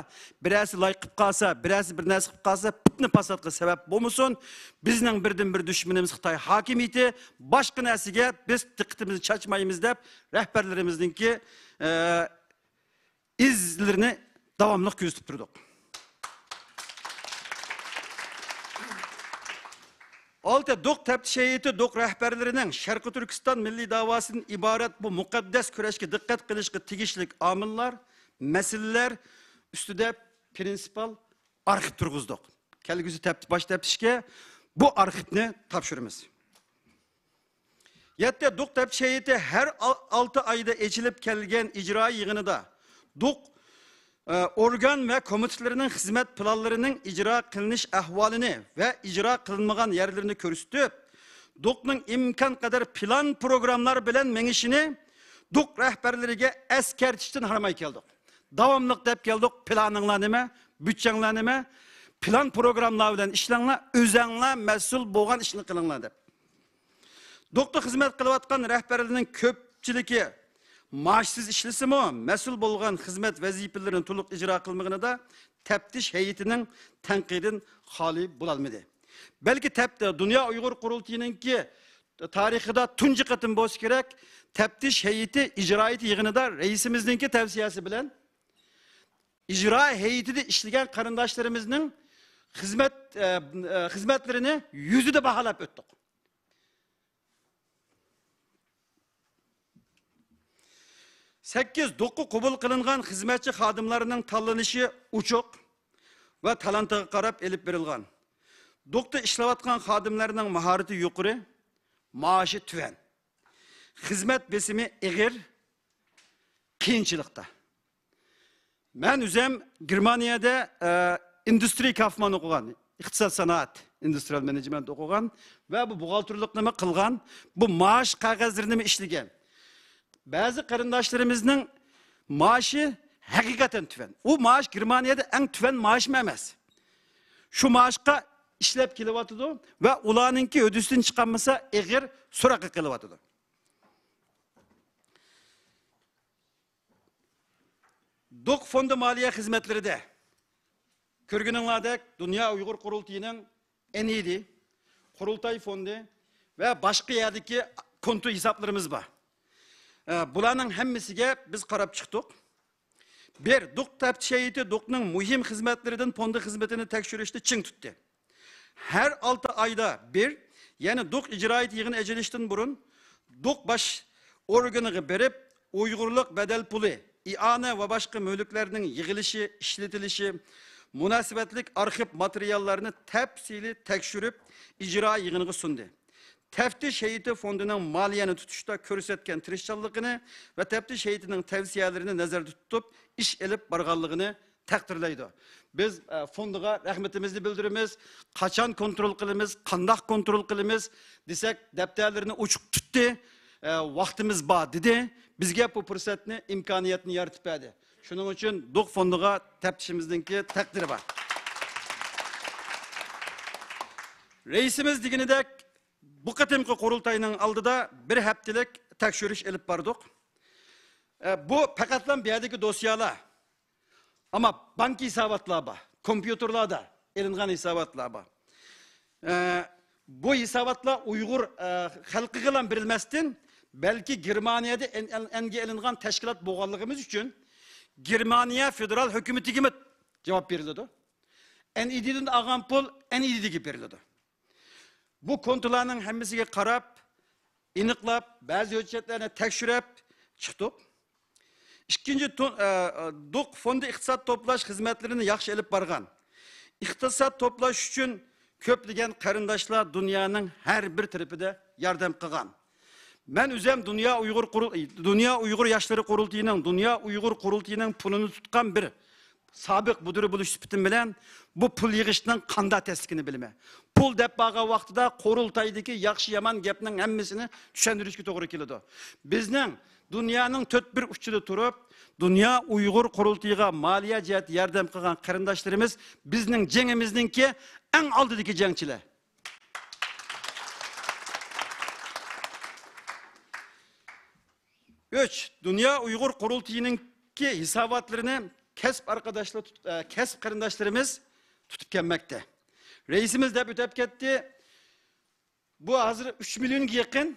بىرەرسى لايك قىلىپ قالسا، بىرەرسى بىر نەرسە قىلىپ قالسا، پىتنە-پاساتقا سەۋەب بولمىسۇن، بىزنىڭ بىردىنبىر دۈشمىنىمىز خىتاي ھاكىمىيىتى، باشقا نەرسىگە بىز دىققىتىمىزنى چاچمايمىز دەپ، رەھبەرلىرىمىزنىڭكى، ئە، ئىزلىرىنى داۋاملىق كۆزىتىپ تۇردۇق. ئالتە، دوق تەپتىش ھەيئىتى دوق رەھبەرلىرىنىڭ شەرقىي تۈركىستان مىللىي داۋاسىدىن ئىبارەت بۇ مۇقەددەس كۈرەشكە دىققەت قىلىشقا تېگىشلىك ئامىللار، مەسىلىلەر ئۈستىدە پرىنسىپال ئارخىپ تۇرغۇزدۇق. كەلگۈسى تەپتىش، باش تەپتىشكە بۇ ئارخىپنى تاپشۇرىمىز. يەتتە، دوق تەپتىش ھەيئىتى ھەر ئال-، ئالتە ئايدا ئېچىلىپ كەلگەن ئىجرائىي يىغىنىدا دوق، ئە، ئورگان ۋە كومىتېتلىرىنىڭ خىزمەت پىلانلىرىنىڭ ئىجرا قىلىنىش ئەھۋالىنى ۋە ئىجرا قىلىنمىغان يەرلىرىنى كۆرسىتىپ، دوقنىڭ ئىمكان قەدەر پىلان پروگراممىلار بىلەن مېڭىشىنى دوق رەھبەرلىرىگە ئەسكەرتىشتىن ھارماي كەلدۇق. داۋاملىق دەپ كەلدۇق، پىلانىڭلار نېمە، بۇدجەڭلار نېمە، پىلان پروگراممىلار بىلەن ئىشلەڭلار، ئۆزەڭلار مەسئۇل بولغان ئىشنى قىلىڭلار دەپ. دوقتا خىزمەت قىلىۋاتقان رەھبەرلەرنىڭ كۆپچىلىكى مائاشسىز ئىشلىسىمۇ، مەسئۇل بولغان خىزمەت ۋەزىپىلىرىنى تولۇق ئىجرا قىلمىغىنىدا تەپتىش ھەيئىتىنىڭ تەنقىدىدىن خالىي بولالمىدى. بەلكى تەپتى، دۇنيا ئۇيغۇر قۇرۇلتىيىنىڭكى تارىخىدا تۇنجى قېتىم بولسا كېرەك، تەپتىش ھەيئىتى ئىجرائىيىتى يىغىنىدا رەئىسىمىزنىڭكى تەۋسىيەسى بىلەن ئىجرا ھەيئىتىدە ئىشلىگەن قېرىنداشلىرىمىزنىڭ خىزمەت، ئە، ئە، خىزمەتلىرىنى يۈزىدە باھالاپ ئۆتتۇق. سەككىز، دوققا قوبۇل قىلىنغان خىزمەتچى خادىملارنىڭ تاللىنىشى ئوچۇق ۋە تالانتىغا قاراپ ئېلىپ بېرىلغان. دوقتا ئىشلەۋاتقان خادىملارنىڭ ماھارىتى يۇقىرى، مائاشى تۆۋەن. خىزمەت بېسىمى ئېغىر، قىيىنچىلىقتا. مەن ئۆزۈم گېرمانىيەدە، ئە، ئىندۇسترىيە كافمان ئوقۇغان، ئىقتىساد سانائەت، ئىندۇسترىيال مېنېجمېنت ئوقۇغان ۋە بۇ بوغالتىرلىقنىمۇ قىلغان، بۇ مائاش قەغەزلىرىنىمۇ ئىشلىگەن. بەزى قېرىنداشلىرىمىزنىڭ مائاشى ھەقىقەتەن تۆۋەن. ئۇ مائاش گېرمانىيەدە ئەڭ تۆۋەن مائاشمۇ ئەمەس. شۇ مائاشقا ئىشلەپ كېلىۋاتىدۇ ۋە ئۇلارنىڭكى ھۆددىسىدىن چىقالمىسا ئېغىر سوراققا قېلىۋاتىدۇ. دوق فوندى مالىيە خىزمەتلىرىدە كۆرگىنىڭلاردەك دۇنيا ئۇيغۇر قۇرۇلتىيىنىڭ ئېن ئى دى، قۇرۇلتاي فوندى ۋە باشقا يەردىكى كونتو ھېسابلىرىمىز بار. ئە، بۇلارنىڭ ھەممىسىگە بىز قاراپ چىقتۇق. بىر، دوق تەپتىش ھەيئىتى دوقنىڭ مۇھىم خىزمەتلىرىدىن فوندى خىزمىتىنى تەكشۈرۈشنى چىڭ تۇتتى. ھەر ئالتە ئايدا بىر، يەنى دوق ئىجرائىيىتى يىغىنى ئېچىلىشتىن بۇرۇن، دوق باش ئورگىنىغا بېرىپ، ئۇيغۇرلۇق بەدەل پۇلى، ئىئانە ۋە باشقا مۈلۈكلەرنىڭ يىغىلىشى، ئىشلىتىلىشى، مۇناسىۋەتلىك ئارخىپ ماتېرىياللارنى تەپسىلىي تەكشۈرۈپ، ئىجرا يىغىنىغا سۇندى. تەپتىش ھەيئىتى فوندىنىڭ مالىيەنى تۇتۇشتا كۆرسەتكەن تىرىشچانلىقىنى ۋە تەپتىش ھەيئىتىنىڭ تەۋسىيەلىرىنى نەزەردە تۇتۇپ ئىش ئېلىپ بارغانلىقىنى تەقدىرلەيدۇ. بىز، ئە، فوندىغا رەھمىتىمىزنى بىلدۈرىمىز. قاچان كونترول قىلىمىز، قانداق كونترول قىلىمىز دېسەك، دەپتەرلىرىنى ئوچۇق تۇتتى. ئە، ۋاقتىمىز بار دېدى. بىزگە بۇ پۇرسەتنى، ئىمكانىيەتنى يارىتىپ بەردى. شۇنىڭ ئۈچۈن دوق فوندىغا تەپتىشىمىزنىڭكى تەقدىرى بار. رەئىسىمىز دېگىنىدەك، بۇ قېتىمقى قۇرۇلتاينىڭ ئالدىدا بىر ھەپتىلىك تەكشۈرۈش ئېلىپ باردۇق. ئە، بۇ پەقەتلا بۇ يەردىكى دوسيالار. ئەمما بانكا ھېساباتلار بار، كومپيۇتېرلاردا ئېلىنغان ھېساباتلار بار. ئە، بۇ ھېساباتلار ئۇيغۇر، ئە، خەلقىگىلا بېرىلمەستىن، بەلكى گېرمانىيەدە ئەن-، ئەن-، ئەنگە ئېلىنغان تەشكىلات بولغانلىقىمىز ئۈچۈن، گېرمانىيە فېدېرال ھۆكۈمىتىگىمۇ جاۋاب بېرىلىدۇ. ئەن ئى دىدىن ئالغان پۇل ئەن ئى دىگە بېرىلىدۇ. بۇ كونتىلارنىڭ ھەممىسىگە قاراپ، ئېنىقلاپ، بەزى ھۆججەتلەرنى تەكشۈرۈپ چىقتۇق. ئىككىنچى، تون-، ئە، ئە، دوق فوندى ئىقتىساد توپلاش خىزمەتلىرىنى ياخشى ئېلىپ بارغان. ئىقتىساد توپلاش ئۈچۈن كۆپلىگەن قېرىنداشلار دۇنيانىڭ ھەر بىر تەرىپىدە ياردەم قىلغان. مەن ئۆزۈم دۇنيا ئۇيغۇر قۇرۇل-، دۇنيا ئۇيغۇر ياشلىرى قۇرۇلتىيىنىڭ، دۇنيا ئۇيغۇر قۇرۇلتىيىنىڭ پۇلىنى تۇتقان بىر سابىق مۇدىرى بولۇش سۈپىتىم بىلەن بۇ پۇل يىغىشنىڭ قانداق تەسلىكىنى بىلىمەن. پۇل دەپ بارغان ۋاقتىدا قۇرۇلتايدىكى ياخشى يامان گەپنىڭ ھەممىسىنى چۈشەندۈرۈشكە توغرا كېلىدۇ. بىزنىڭ دۇنيانىڭ تۆت بىر ئۇچىدا تۇرۇپ، دۇنيا ئۇيغۇر قۇرۇلتىيىغا مالىيە جەھەتتە ياردەم قىلغان قېرىنداشلىرىمىز بىزنىڭ جېڭىمىزنىڭكى ئەڭ ئالدىدىكى جەڭچىلەر. ئۈچ، دۇنيا ئۇيغۇر قۇرۇلتىيىنىڭكى ھېساباتلىرىنى كەسىپ ئارقىداشلار تۇت-، ئە، كەسىپ قېرىنداشلىرىمىز تۇتۇپ كەلمەكتە. رەئىسىمىز دەپ ئۆتۈپ كەتتى. بۇ ھازىر ئۈچ مىليونغا يېقىن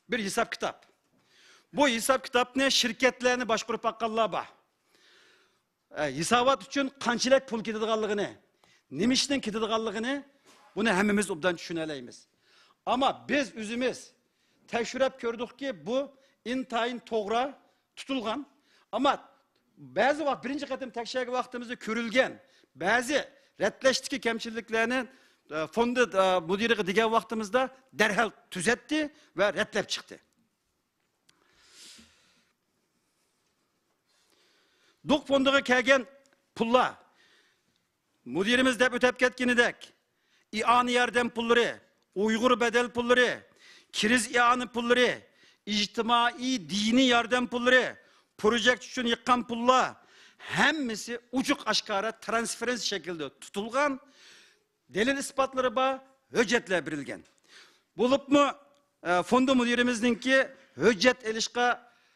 بىر ھېساب كىتاب. بۇ ھېساب كىتابنى شىركەتلەرنى باشقۇرۇپ باققانلار بار. ئە، ھېسابات ئۈچۈن قانچىلىك پۇل كېتىدىغانلىقىنى، نېمە ئىشنىڭ كېتىدىغانلىقىنى، بۇنى ھەممىمىز ئوبدان چۈشىنەلەيمىز. ئەمما بىز ئۆزىمىز تەكشۈرۈپ كۆردۇقكى، بۇ ئىنتايىن توغرا تۇتۇلغان. ئەمما بەزى ۋاقىت، بىرىنچى قېتىم تەكشۈرگەن ۋاقتىمىزدا كۆرۈلگەن بەزى رەتلەشتىكى كەمچىلىكلەرنى، ئە، فوندى، ئە، مۇدىرىغا دېگەن ۋاقتىمىزدا دەرھال تۈزەتتى ۋە رەتلەپ چىقتى. دوق فوندىغا كەلگەن پۇللار، مۇدىرىمىز دەپ ئۆتۈپ كەتكىنىدەك، ئىئانە ياردەم پۇللىرى، ئۇيغۇر بەدەل پۇللىرى، كىرىز ئىئانە پۇللىرى، ئىجتىمائىي دىنىي ياردەم پۇللىرى، پروژېكت ئۈچۈن يىغقان پۇللار، ھەممىسى ئوچۇق ئاشكارا ترانسفېرېنس شەكلىدە تۇتۇلغان. دەلىل ئىسپاتلىرى بار، ھۆججەتلەر بېرىلگەن. بولۇپمۇ، ئە، فوندى مۇدىرىمىزنىڭكى ھۆججەت ئېلىشقا،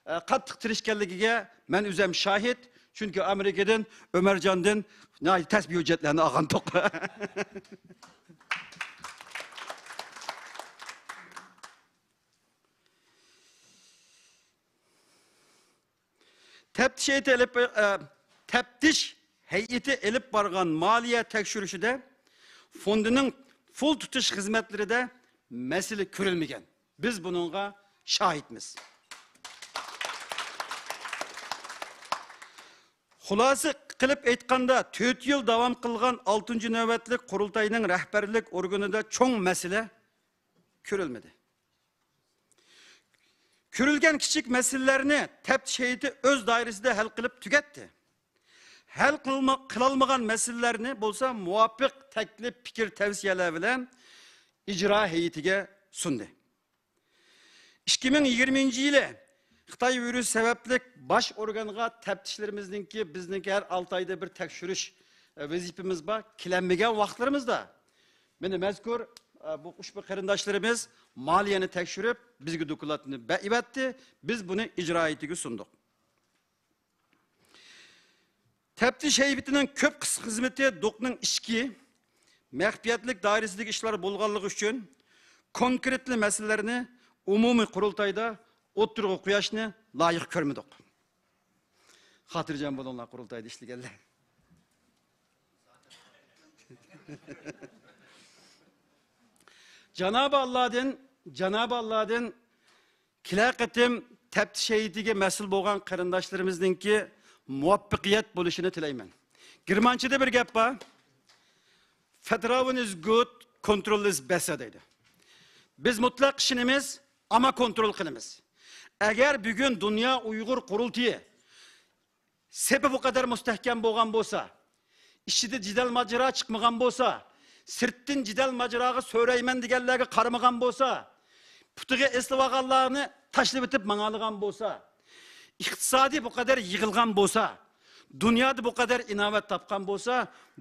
ئە، قاتتىق تىرىشكەنلىكىگە مەن ئۆزۈم شاھىت. چۈنكى ئامېرىكىدىن ئۆمەرجاندىن ناھايىتى تەس بىر ھۆججەتلەرنى ئالغانتۇق. تەپتىش ھەيئىتى ئېلىپ، ئە، تەپتىش ھەيئىتى ئېلىپ بارغان مالىيە تەكشۈرۈشىدە فوندىنىڭ پۇل تۇتۇش خىزمەتلىرىدە مەسىلە كۆرۈلمىگەن. بىز بۇنىڭغا شاھىتمىز. خۇلاسە قىلىپ ئېيتقاندا، تۆت يىل داۋام قىلغان ئالتىنچى نۆۋەتلىك قۇرۇلتاينىڭ رەھبەرلىك ئورگىنىدا چوڭ مەسىلە كۆرۈلمىدى. كۆرۈلگەن كىچىك مەسىلىلەرنى تەپتىش ھەيئىتى ئۆز دائىرىسىدە ھەل قىلىپ تۈگەتتى. ھەل قىلما-، قىلالمىغان مەسىلىلەرنى بولسا مۇۋاپىق تەكلىپ، پىكىر، تەۋسىيەلەر بىلەن ئىجرا ھەيئىتىگە سۇندى. ئىككى مىڭ يىگىرمىنچى يىلى خىتاي ۋىرۇسى سەۋەبلىك باش ئورگانغا تەپتىشلىرىمىزنىڭكى، بىزنىڭكى ھەر ئالتە ئايدا بىر تەكشۈرۈش، ئە، ۋەزىپىمىز بار. كېلەلمىگەن ۋاقىتلىرىمىزدا مانا مەزكۇر، ئە، بۇ ئۇشبۇ قېرىنداشلىرىمىز مالىيەنى تەكشۈرۈپ، بىزگە دوكلاتنى بە-، ئەۋەتتى. بىز بۇنى ئىجرا ھەيئىتىگە سۇندۇق. تەپتىش ھەيئىتىنىڭ كۆپ قىسىم خىزمىتى دوقنىڭ ئىچكى مەخپىيەتلىك دائىرىسىدىكى ئىشلار بولغانلىقى ئۈچۈن، كونكرېتلى مەسىلىلەرنى ئومۇمىي قۇرۇلتايدا ئوتتۇرىغا قويۇشنى لايىق كۆرمىدۇق. خاتىرجەم بولۇڭلار، قۇرۇلتايدا ئىشلىگەنلەر. جانابى ئاللادىن، جانابى ئاللادىن كېلەر قېتىم تەپتىش ھەيئىتىگە مەسئۇل بولغان قېرىنداشلىرىمىزنىڭكى مۇۋەپپەقىيەت بولۇشىنى تىلەيمەن. گېرمانچىدا بىر گەپ بار. Vertrauen ist gut, Kontrolle ist besser دەيدۇ. بىز مۇتلەق ئىشىنىمىز، ئەمما كونترول قىلىمىز. ئەگەر بۈگۈن دۇنيا ئۇيغۇر قۇرۇلتىيى سېپى بۇ قەدەر مۇستەھكەم بولغان بولسا، ئىچىدە جېدەل ماجىرا چىقمىغان بولسا، سىرتتىن جېدەل ماجىراغا سۆرەيمەن دېگەنلەرگە قارىمىغان بولسا، پۇتىغا ئېسىلىۋالغانلارنى تاشلىۋېتىپ ماڭالىغان بولسا، ئىقتىسادى بۇ قەدەر يىغىلغان بولسا، دۇنيادا بۇ قەدەر ئىناۋەت تاپقان بولسا،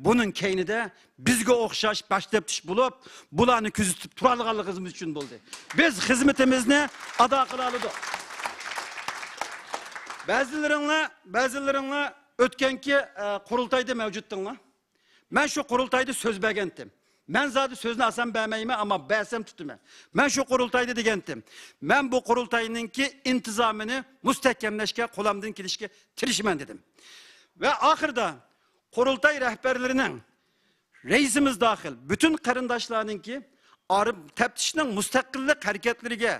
بۇنىڭ كەينىدە بىزگە ئوخشاش باش تەپتىش بولۇپ، بۇلارنى كۆزىتىپ تۇرالىغانلىقىمىز ئۈچۈن بولدى. بىز خىزمىتىمىزنى ئادا قىلالىدۇق. بەزىلىرىڭلار، بەزىلىرىڭلار ئۆتكەنكى، ئە، قۇرۇلتايدا مەۋجۇتتۇڭلار. مەن شۇ قۇرۇلتايدا سۆز بەرگەنتىم. مەن زادى سۆزنى ئاسان بەرمەيمەن، ئەمما بەرسەم تۇتىمەن. مەن شۇ قۇرۇلتايدا دېگەنتىم. مەن بۇ قۇرۇلتاينىڭكى ئىنتىزامىنى مۇستەھكەملەشكە، قولۇمدىن كېلىشىگە تىرىشىمەن دېدىم. ۋە ئاخىرىدا قۇرۇلتاي رەھبەرلىرىنىڭ، رەئىسىمىز داخىل، پۈتۈن قېرىنداشلارنىڭكى ئارىم تەپتىشنىڭ مۇستەقىللىق ھەرىكەتلىرىگە،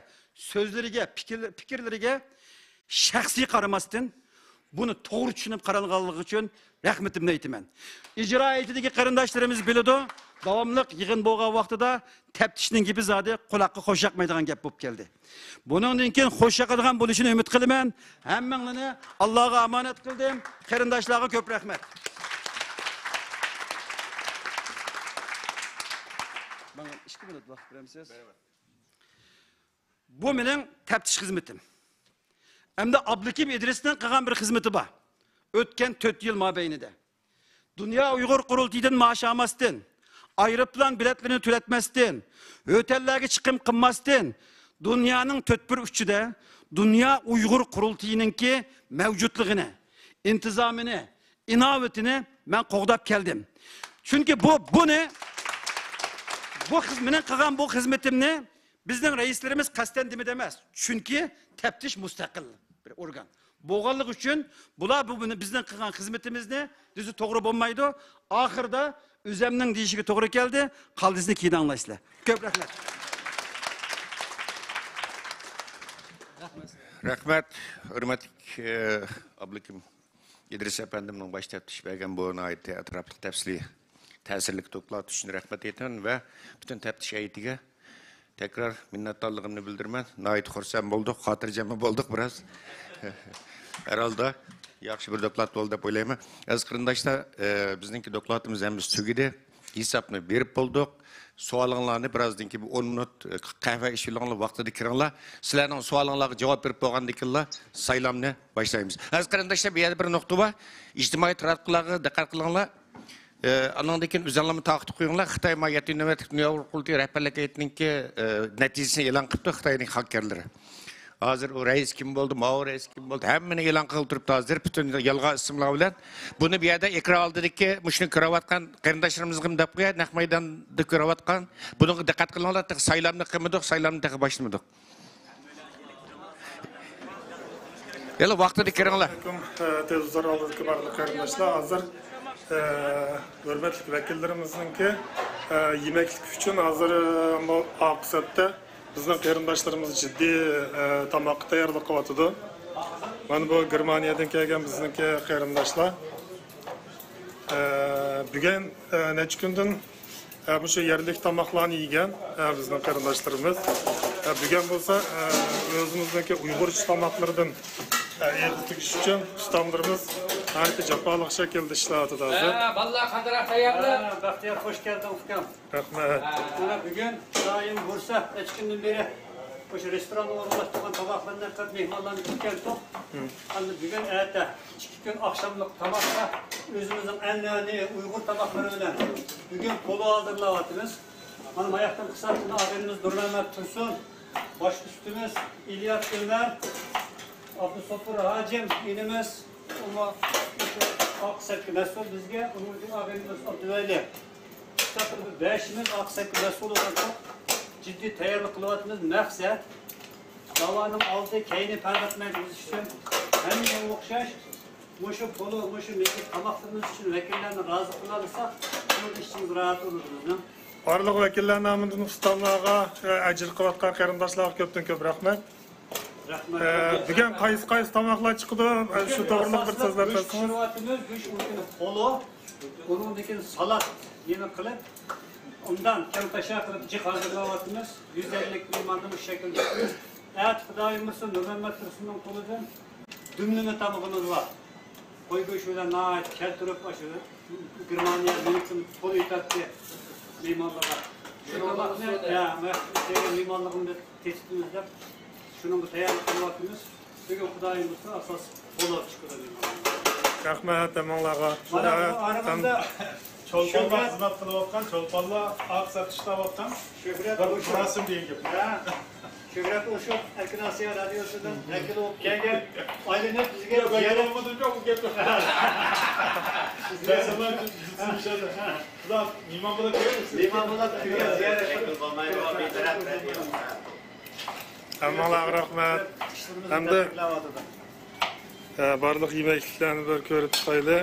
سۆزلىرىگە، پىكىر-، پىكىرلىرىگە شەخسىي قارىماستىن، بۇنى توغرا چۈشىنىپ قارالغانلىقى ئۈچۈن رەھمىتىمنى ئېيتىمەن. ئىجرا ھەيئىتىدىكى قېرىنداشلىرىمىز بىلىدۇ، داۋاملىق يىغىن بولغان ۋاقتىدا تەپتىشنىڭ گېپى زادى قۇلاققا خوش ياقمايدىغان گەپ بولۇپ كەلدى. بۇنىڭدىن كېيىن خوش ياقىدىغان بولۇشىنى ئۈمىد قىلىمەن. ھەممىڭلارنى ئاللاغا ئامانەت قىلدىم. قېرىنداشلارغا كۆپ رەھمەت. ماڭا ئىككى مىنۇت ۋاقىت بېرەمسىز؟ بۇ مېنىڭ تەپتىش خىزمىتىم. ئەمدى ئابلىكىم ئىدرىسنىڭ قىلغان بىر خىزمىتى بار. ئۆتكەن تۆت يىل مابەينىدە دۇنيا ئۇيغۇر قۇرۇلتىيىدىن مائاش ئالماستىن، ئايروپىلان بېلەتلىرىنى تۆلەتمەستىن، ھۆتەللەرگە چىقىم قىلماستىن، دۇنيانىڭ تۆت بىر ئۇچىدا دۇنيا ئۇيغۇر قۇرۇلتىيىنىڭكى مەۋجۇتلۇقىنى، ئىنتىزامىنى، ئىناۋىتىنى مەن قوغداپ كەلدىم. چۈنكى بۇ، بۇنى، بۇ خىز-، مېنىڭ قىلغان بۇ خىزمىتىمنى بىزنىڭ رەئىسلىرىمىز قەستەن دېمىدى ئەمەس. چۈنكى تەپتىش مۇستەقىل بىر ئورگان بولغانلىقى ئۈچۈن، بۇلار بۇ، بۇنى، بىزنىڭ قىلغان خىزمىتىمىزنى دېسە توغرا بولمايدۇ. ئاخىرىدا ئۆزەمنىڭ دېيىشىگە توغرا كەلدى. قالدىسىنى كېيىن ئاڭلايسىلەر. كۆپ رەھمەت. رەھمەت، ھۆرمەتلىك، ئە، ئابلىكىم ئىدرىس ئەپەندىمنىڭ باش تەپتىش بەرگەن بۇ ناھايىتى ئەتراپلىق، تەپسىلىي، تەسىرلىك دوكلاتى ئۈچۈن رەھمەت ئېيتىمەن ۋە پۈتۈن تەپتىش ھەيئىتىگە تەكرار مىننەتدارلىقىمنى بىلدۈرىمەن. ناھايىتى خۇرسەن بولدۇق، خاتىرجەممۇ بولدۇق بىراز. ھەر ھالدا ياخشى بىر دوكلات بولدى دەپ ئويلايمەن. ئەزىز قېرىنداشلار، ئە، بىزنىڭكى دوكلاتىمىز ھەممىسى تۈگىدى. ھېسابنى بېرىپ بولدۇق. سوئالىڭلارنى بىرازدىن كېيىن بىر ئون مىنۇت، ئە، قەھۋە ئىچىۋېلىڭلار، ۋاقتىدا كىرىڭلار. سىلەرنىڭ سوئالىڭلارغا جاۋاب بېرىپ بولغاندىن كېيىنلا سايلامنى باشلايمىز. ئەزىز قېرىنداشلار، بۇ يەردە بىر نۇقتا بار. ئىجتىمائىي تاراتقۇلارغا دىققەت قىلىڭلار. ئە، ئانىڭدىن كېيىن ئۆزۈڭلارمۇ تارقىتىپ قويۇڭلار. خىتاي ما يەتتىنچى نۆۋەتلىك دۇنيا ئۇيغۇر قۇرۇلتىيى رەھبەرلىك ھەيئىتىنىڭكى، ئە، نەتىجىسىنى ئېلان قىلىپتۇ خىتاينىڭ خاككەرلىرى. ھازىر ئۇ رەئىس كىم بولدى، ماۋۇ رەئىس كىم بولدى، ھەممىنى ئېلان قىلىپ تۇرۇپتۇ ھازىر. پۈتۈن يالغان ئىسىملار بىلەن. بۇنى بۇ يەردە ئېكران ئالدىدىكى مۇشۇنى كۆرۈۋاتقان قېرىنداشلىرىمىزغىمۇ دەپ قوياي، نەق مەيداندا كۆرۈۋاتقان. بۇنىڭغا دىققەت قىلىڭلار، تېخى سايلامنى قىلمىدۇق، سايلامنى تېخى باشلىمىدۇق. يەنە ۋاقتىدا كىرىڭلار. ئەلەيكۇم، ئە، تېلېۋىزور ئالدىدىكى بارلىق قېرىنداشلار، ھازىر، ئە، ھۆرمەتلىك ۋەكىللىرىمىزنىڭكى، ئە، يېمەكلىك ئۈچۈن ھازىر، ئە، مۇ-، ئارقا سەپتە بىزنىڭ قېرىنداشلىرىمىز جىددىي، ئە، تاماققا تەييارلىق قىلىۋاتىدۇ. مانا بۇ گېرمانىيەدىن كەلگەن بىزنىڭكى قېرىنداشلار. ئە، بۈگۈن، ئە، نەچچە كۈندىن ئە، مۇشۇ يەرلىك تاماقلارنى يېگەن، ئە، بىزنىڭ قېرىنداشلىرىمىز. ئە، بۈگۈن بولسا، ئە، ئۆزىمىزنىڭكى ئۇيغۇرچە تاماقلىرىدىن، ئە، ئېغىز تېگىش ئۈچۈن ئۇستاملىرىمىز ناھايىتى جاپالىق شەكىلدە ئىشلەۋاتىدۇ ھازىر. ھە، بالىلار قانداقراق تەييارلىق؟ ھە، بەختىيار، خوش كەلدىڭ، ئۇكام. رەھمەت. ھە، مانا بۈگۈن خۇدايىم بۇيرۇسا، نەچچە كۈندىن بېرى مۇشۇ رېستوراننىڭ ئورۇنلاشتۇرغان تاماقلىرىنى قىلىپ مېھمانلارنى كۈتكەنتۇق. ھە. ئەمدى بۈگۈن، ئەتە ئىككى كۈن ئاخشاملىق تاماققا ئۆزىمىزنىڭ ئەنئەنىۋى ئۇيغۇر تاماقلىرى بىلەن بۈگۈن پولۇ ھازىرلاۋاتىمىز. مانا ماياقتىن قىساتتىن ئاغىنىمىز نۇرمەمەت تۇرسۇن، باش ئۈستىمىز ئىلياس ئۆمەر، ئابدۇسوپۇر ھاجىم ئىنىمىز، ئۇمۇ ئارقا سەپكە مەسئۇل بىزگە، ئۇنىڭ ئۈچۈن ئاغىنىمىز ئابدۇۋەلى. بىز بەشىمىز ئارقا سەپكە مەسئۇل بولغان جىددىي تەييارلىق قىلىۋاتىمىز. مەقسەت، داۋانىڭ ئالدى كەينى پەرق ئەتمەيدۇ، بىز ئۈچۈن ھەممە يەرگە ئوخشاش. مۇشۇ پولۇ، مۇشۇ مىللىي تاماقلىرىمىز ئۈچۈن ۋەكىللەرنى رازى قىلالىساق، شۇنىڭدا ئىچىمىز راھەت بولىدۇ بىزنىڭ. بارلىق ۋەكىللەر نامىدىن ئۇستاملارغا، ئە، ئەجىر قىلىۋاتقان قېرىنداشلارغا كۆپتىن كۆپ رەھمەت. رەھمەت. ئە، بۈگۈن قايسى، قايسى تاماقلار چىقىدۇ؟ ئە، شۇ توغرىلىق بىر سۆزلەپ بەرسىڭىز. بۈگۈن ئاساسلىق گۆش پىشۇرۇۋاتىمىز، گۆش ئۇنى پولۇ، ئۇنىڭدىن كېيىن سالات يېمەك قىلىپ، ئۇندىن كەڭتاشا قىلىپ جىق ھازىرلاۋاتىمىز. يۈز ئەللىك مېھماننى مۇشۇ شەكىلدە. ئەتە خۇدايىم بۇيرۇسا نۇرمەمەت تۇرسۇننىڭ قولىدىن دۈملىمە تامىقىمىز بار. قوي گۆشى بىلەن ناھايىتى كەلتۈرۈپ، ئاشۇ گېرمانىيە مېنىڭكىن پۇل ئېتەتتى مېھمانلارغا. شۇ تاماقنى، ھە، مېھمانلىقىمدا تېتىتىمىز دەپ، شۇنىڭغا تەييارلىق قىلىۋاتىمىز. بۈگۈن خۇدايىم بۇيرۇتسا، ئاساس بولۇپ چىقىدۇ مېھمانلار. رەھمەت ھەممىڭلارغا. مانا بۇ ئارىغىمدا چولپانلار خىزمەت قىلىۋاتقان، چولپانلار ئاق سەت ئىشلەۋاتقان شۆھرەت بىر ئوشۇق. مۇراسىم دېگەن گەپ. ھە. شۆھرەت ئوشۇق ئەركىن ئاسىيا رادىيوسىدىن ۋەكىل بولۇپ كەلگەن، ئايلىنىپ بىزگە زىيارەت. مېھمان بولۇپ كەلگەن، زىيارەت. ھەممىڭلارغا رەھمەت. ھەمدە، ئە، بارلىق يېمەكلىكلەرنى بىر كۆرۈپ چىقايلى.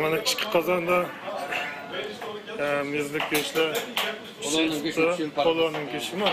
مانا ئىككى قازاندا، ئە، مۇزلۇك گۆشلەر پىشىپ چىقتى. پولۇنىڭ گۆشىمۇ؟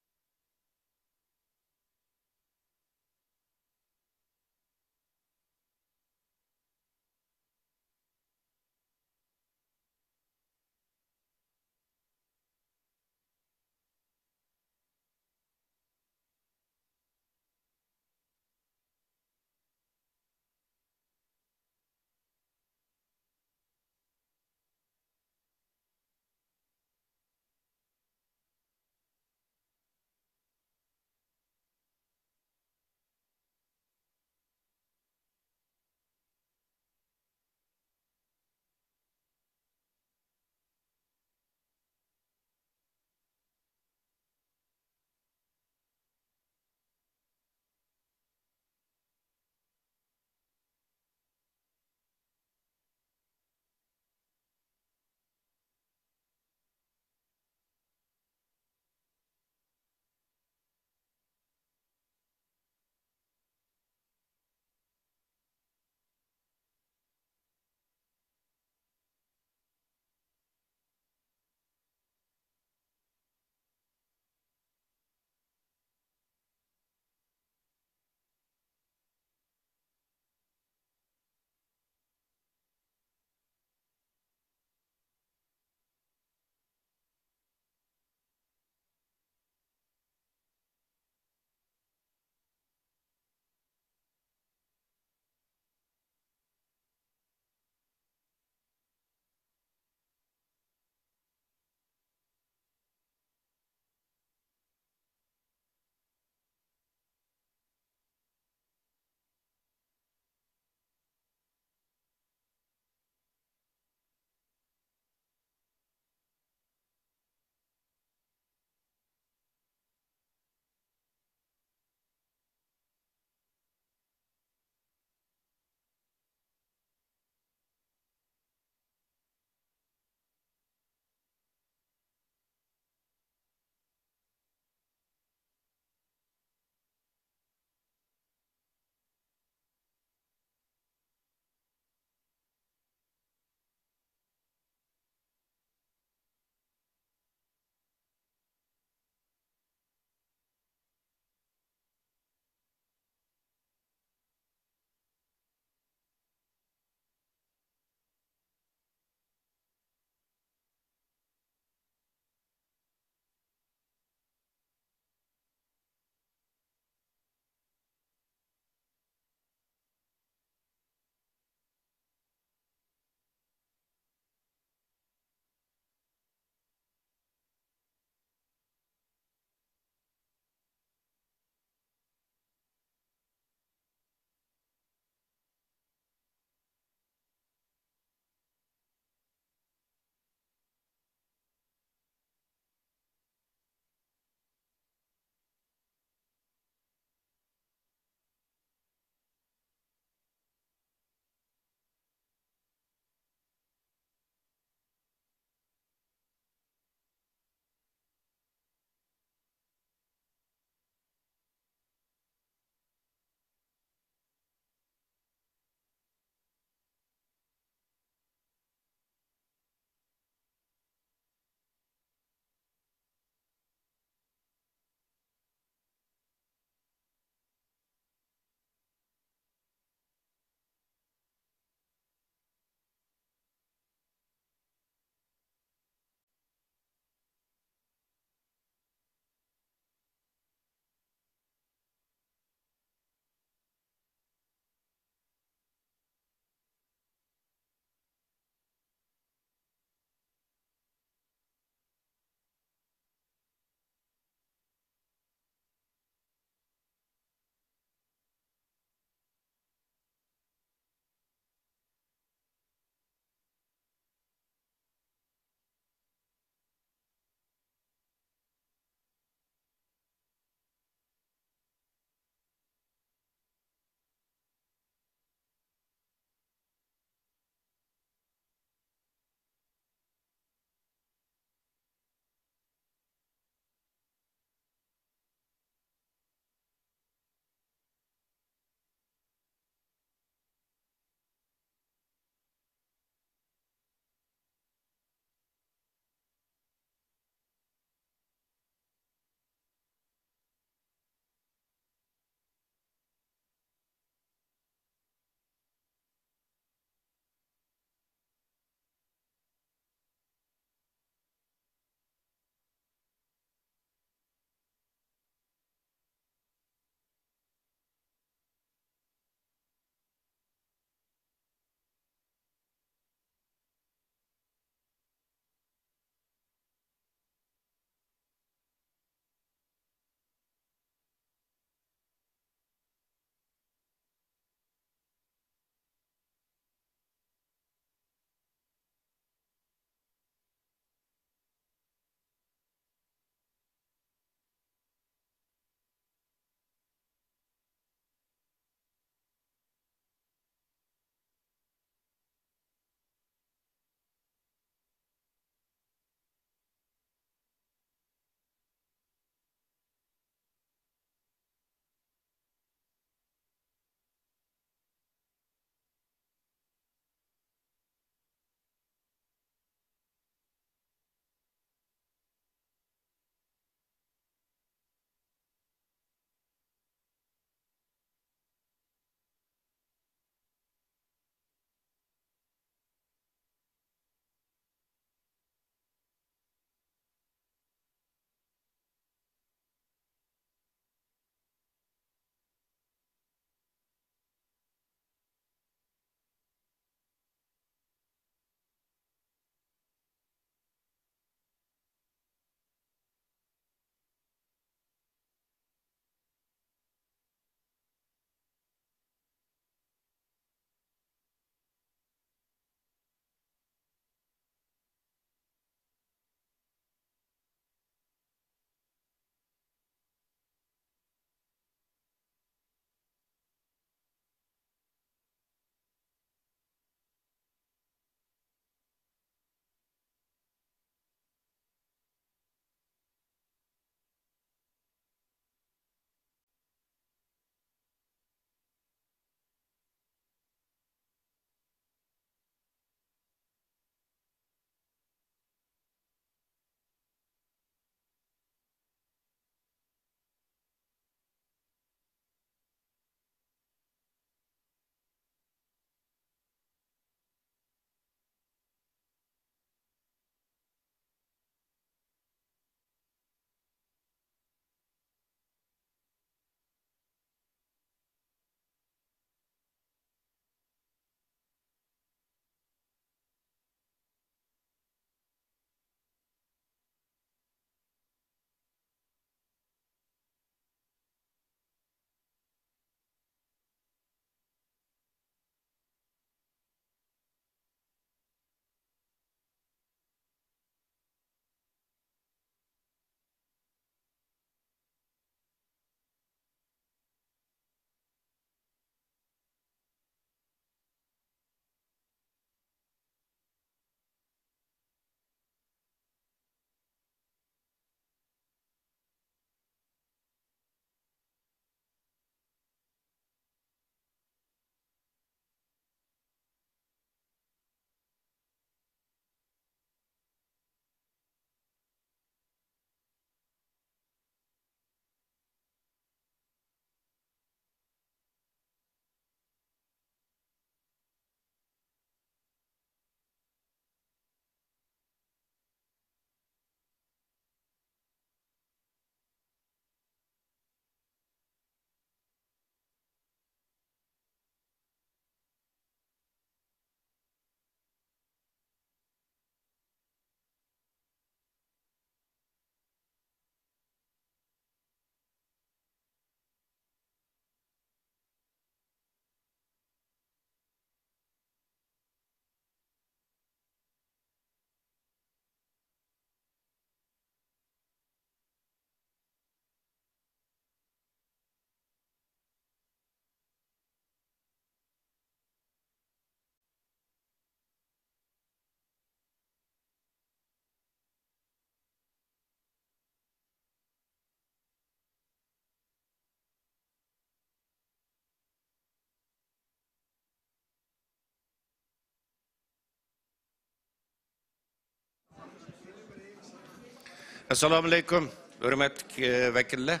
ئەسسالامۇئەلەيكۇم، ھۆرمەتلىك، ئە، ۋەكىللەر.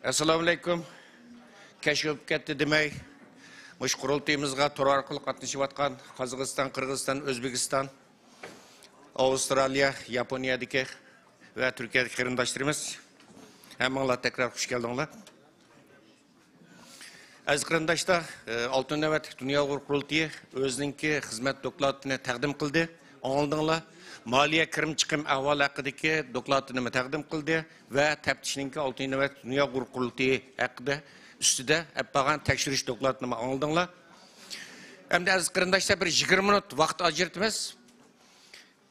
ئەسسالامۇئەلەيكۇم. كەچ بولۇپ كەتتى دېمەي، مۇشۇ قۇرۇلتىيىمىزغا تور ئارقىلىق قاتنىشىۋاتقان قازاقىستان، قىرغىزىستان، ئۆزبېكىستان، ئاۋسترالىيە، ياپونىيەدىكى ۋە تۈركىيەدىكى قېرىنداشلىرىمىز، ھەممىڭلار تەكرار خۇش كەلدىڭلار. ئەزىز قېرىنداشلار، ئالتىنچى نۆۋەتلىك دۇنيا ئۇيغۇر قۇرۇلتىيى ئۆزىنىڭكى خىزمەت دوكلاتىنى تەقدىم قىلدى، ئاڭلىدىڭلار. مالىيە كىرىم چىقىم ئەھۋالى ھەققىدىكى دوكلاتىنىمۇ تەقدىم قىلدى ۋە تەپتىشنىڭكى ئالتىنچى نۆۋەتلىك دۇنيا ئۇيغۇر قۇرۇلتىيى ھەققىدە ئۈستىدە ئېلىپ بارغان تەكشۈرۈش دوكلاتىنىمۇ ئاڭلىدىڭلار. ئەمدى ئەزىز قېرىنداشلار، بىر يىگىرمە مىنۇت ۋاقىت ئاجرىتىمىز.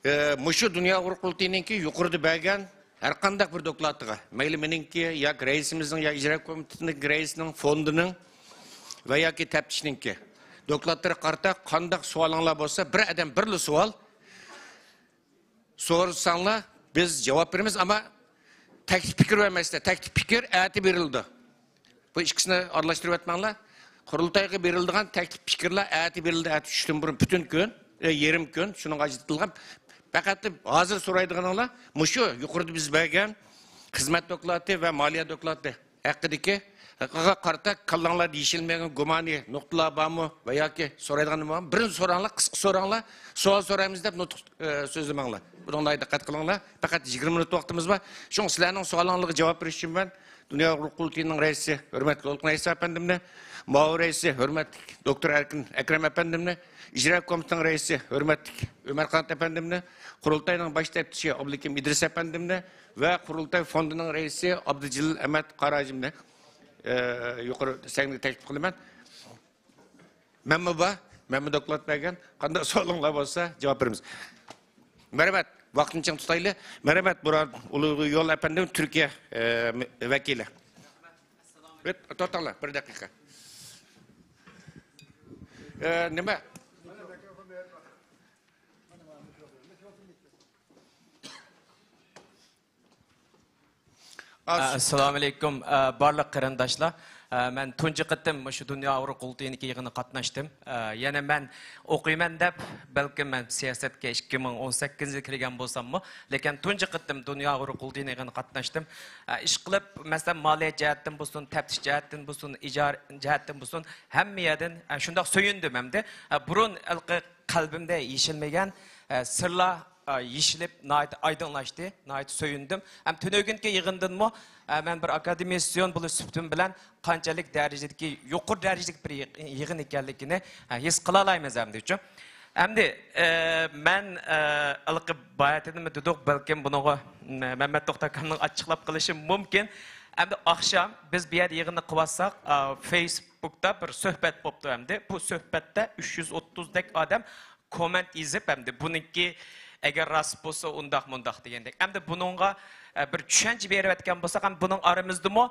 ئە، مۇشۇ دۇنيا ئۇيغۇر قۇرۇلتىيىنىڭكى يۇقىرىدا بەرگەن ھەر قانداق بىر دوكلاتىغا، مەيلى مېنىڭكى ياكى رەئىسىمىزنىڭ يا ئىجرا كومىتېتىنىڭ رەئىسىنىڭ، فوندىنىڭ ۋە ياكى تەپتىشنىڭكى دوكلاتلىرىغا قارىتا قانداق سوئالىڭلار بولسا، بىر ئادەم بىرلا سوئال سورىساڭلار، بىز جاۋاب بېرىمىز، ئەمما تەكلىپ پىكىر بەرمەيسىلەر. تەكلىپ پىكىر ئەتە بېرىلىدۇ. بۇ ئىككىسىنى ئارىلاشتۇرۇۋەتمەڭلار. قۇرۇلتايغا بېرىلىدىغان تەكلىپ پىكىرلەر ئەتە بېرىلىدۇ، ئەتە چۈشتىن بۇرۇن پۈتۈن كۈن، ئە، يېرىم كۈن، شۇنىڭغا ئاجرىتىلغان. پەقەت ھازىر سورايدىغىنىڭلار مۇشۇ يۇقىرىدا بىز بەرگەن خىزمەت دوكلاتى ۋە مالىيە دوكلاتى ھەققىدىكى، ھەققىگە قارىتا كاللاڭلاردا يېشىلمىگەن گۇمانىي نۇقتىلار بارمۇ ۋە ياكى سورايدىغان نېمە بارمۇ؟ بىرىنى سوراڭلار، قىسقا سوراڭلار، سوئال سورايمىز دەپ نۇتۇق، ئە، سۆزلىمەڭلار. بۇنىڭغا دىققەت قىلىڭلار. پەقەت يىگىرمە مىنۇت ۋاقتىمىز بار. شۇڭا سىلەرنىڭ سوئالىڭلارغا جاۋاب بېرىش ئۈچۈن مەن دۇنيا ئۇيغۇر قۇرۇلتىيىنىڭ رەئىسى، ھۆرمەتلىك دولقۇن ئەيسا ئەپەندىمنى، مۇئاۋىن رەئىسى، ھۆرمەتلىك دوكتور ئەركىن ئەكرەم ئەپەندىمنى، ئىجرا كومىتېتىنىڭ رەئىسى، ھۆرمەتلىك ئۆمەر قانات ئەپەندىمنى، قۇرۇلتاينىڭ باش تەپتىشى ئابلىكىم ئىدرىس ئەپەندىمنى ۋە قۇرۇلتاي فوندىنىڭ رەئىسى ئابدۇجېلىل ئەمەت قاراجىمنى، ئە، يۇقىرى سەھنىگە تەكلىپ قىلىمەن. مەنمۇ بار، مەنمۇ دوكلات بەرگەن. قانداق سوئالىڭلار بولسا، جاۋاب بېرىمىز. مەرھەمەت، ۋاقىتنى چىڭ تۇتايلى. مەرھەمەت، بۇرھان ئۇلۇغ يول ئەپەندىم، تۈركىيە، ئە، ۋەكىلى. بىر توختاڭلار، بىر دەقىقە. ئە، نېمە؟ ئەسسالامۇئەلەيكۇم، ئە، بارلىق قېرىنداشلار. ئە، مەن تۇنجى قېتىم مۇشۇ دۇنيا ئۇيغۇر قۇرۇلتىيىنىڭكى يىغىنىغا قاتناشتىم. ئە، يەنە مەن ئوقۇيمەن دەپ، بەلكىم مەن سىياسەتكە ئىككى مىڭ ئون سەككىزىنچى يىلى كىرگەن بولساممۇ، لېكىن تۇنجى قېتىم دۇنيا ئۇيغۇر قۇرۇلتىيىنىڭ يىغىنىغا قاتناشتىم. ئە، ئىشقىلىپ، مەسىلەن، مالىيە جەھەتتىن بولسۇن، تەپتىش جەھەتتىن بولسۇن، ئىجارە جەھەتتىن بولسۇن، ھەممە يەردىن، ئە، شۇنداق سۆيۈندۈم ئەمدى. ئە، بۇرۇن ھېلىقى قەلبىمدە يېشىلمىگەن، ئە، سىرلار، ئە، يېشىلىپ، ناھايىتى ئايدىڭلاشتى، ناھايىتى سۆيۈندۈم. ھەم تۈنۈگۈنكى يىغىندىنمۇ، ئە، مەن بىر ئاكادېمىسسىيون بولۇش سۈپىتىم بىلەن قانچىلىك دەرىجىدىكى، يۇقىرى دەرىجىدىكى بىر يىغ-، يىغىن ئىكەنلىكىنى، ئە، ھېس قىلالايمىز ئەمدىچۇ. ئەمدى، ئە، مەن، ئە، ھېلىقى باياتىنمۇ دېدۇق، بەلكىم بۇنىڭغا، م-، مەمەت توختى ئاكامنىڭ ئاچچىقلاپ قېلىشى مۇمكىن. ئەمدى ئاخشام بىز بۇ يەردە يىغىننى قىلىۋاتساق، ئە، فېيسبۇكتا بىر سۆھبەت بوپتۇ ئەمدى. بۇ سۆھبەتتە ئۈچ يۈز ئوتتۇزدەك ئادەم كوممېنت يېزىپ، ئەمدى بۇنىڭكى ئەگەر راست بولسا ئۇنداق مۇنداق دېگەندەك. ئەمدى بۇنىڭغا، ئە، بىر چۈشەنچە بېرىۋەتكەن بولساق، ئەمدى بۇنىڭ ئارىمىزدىمۇ،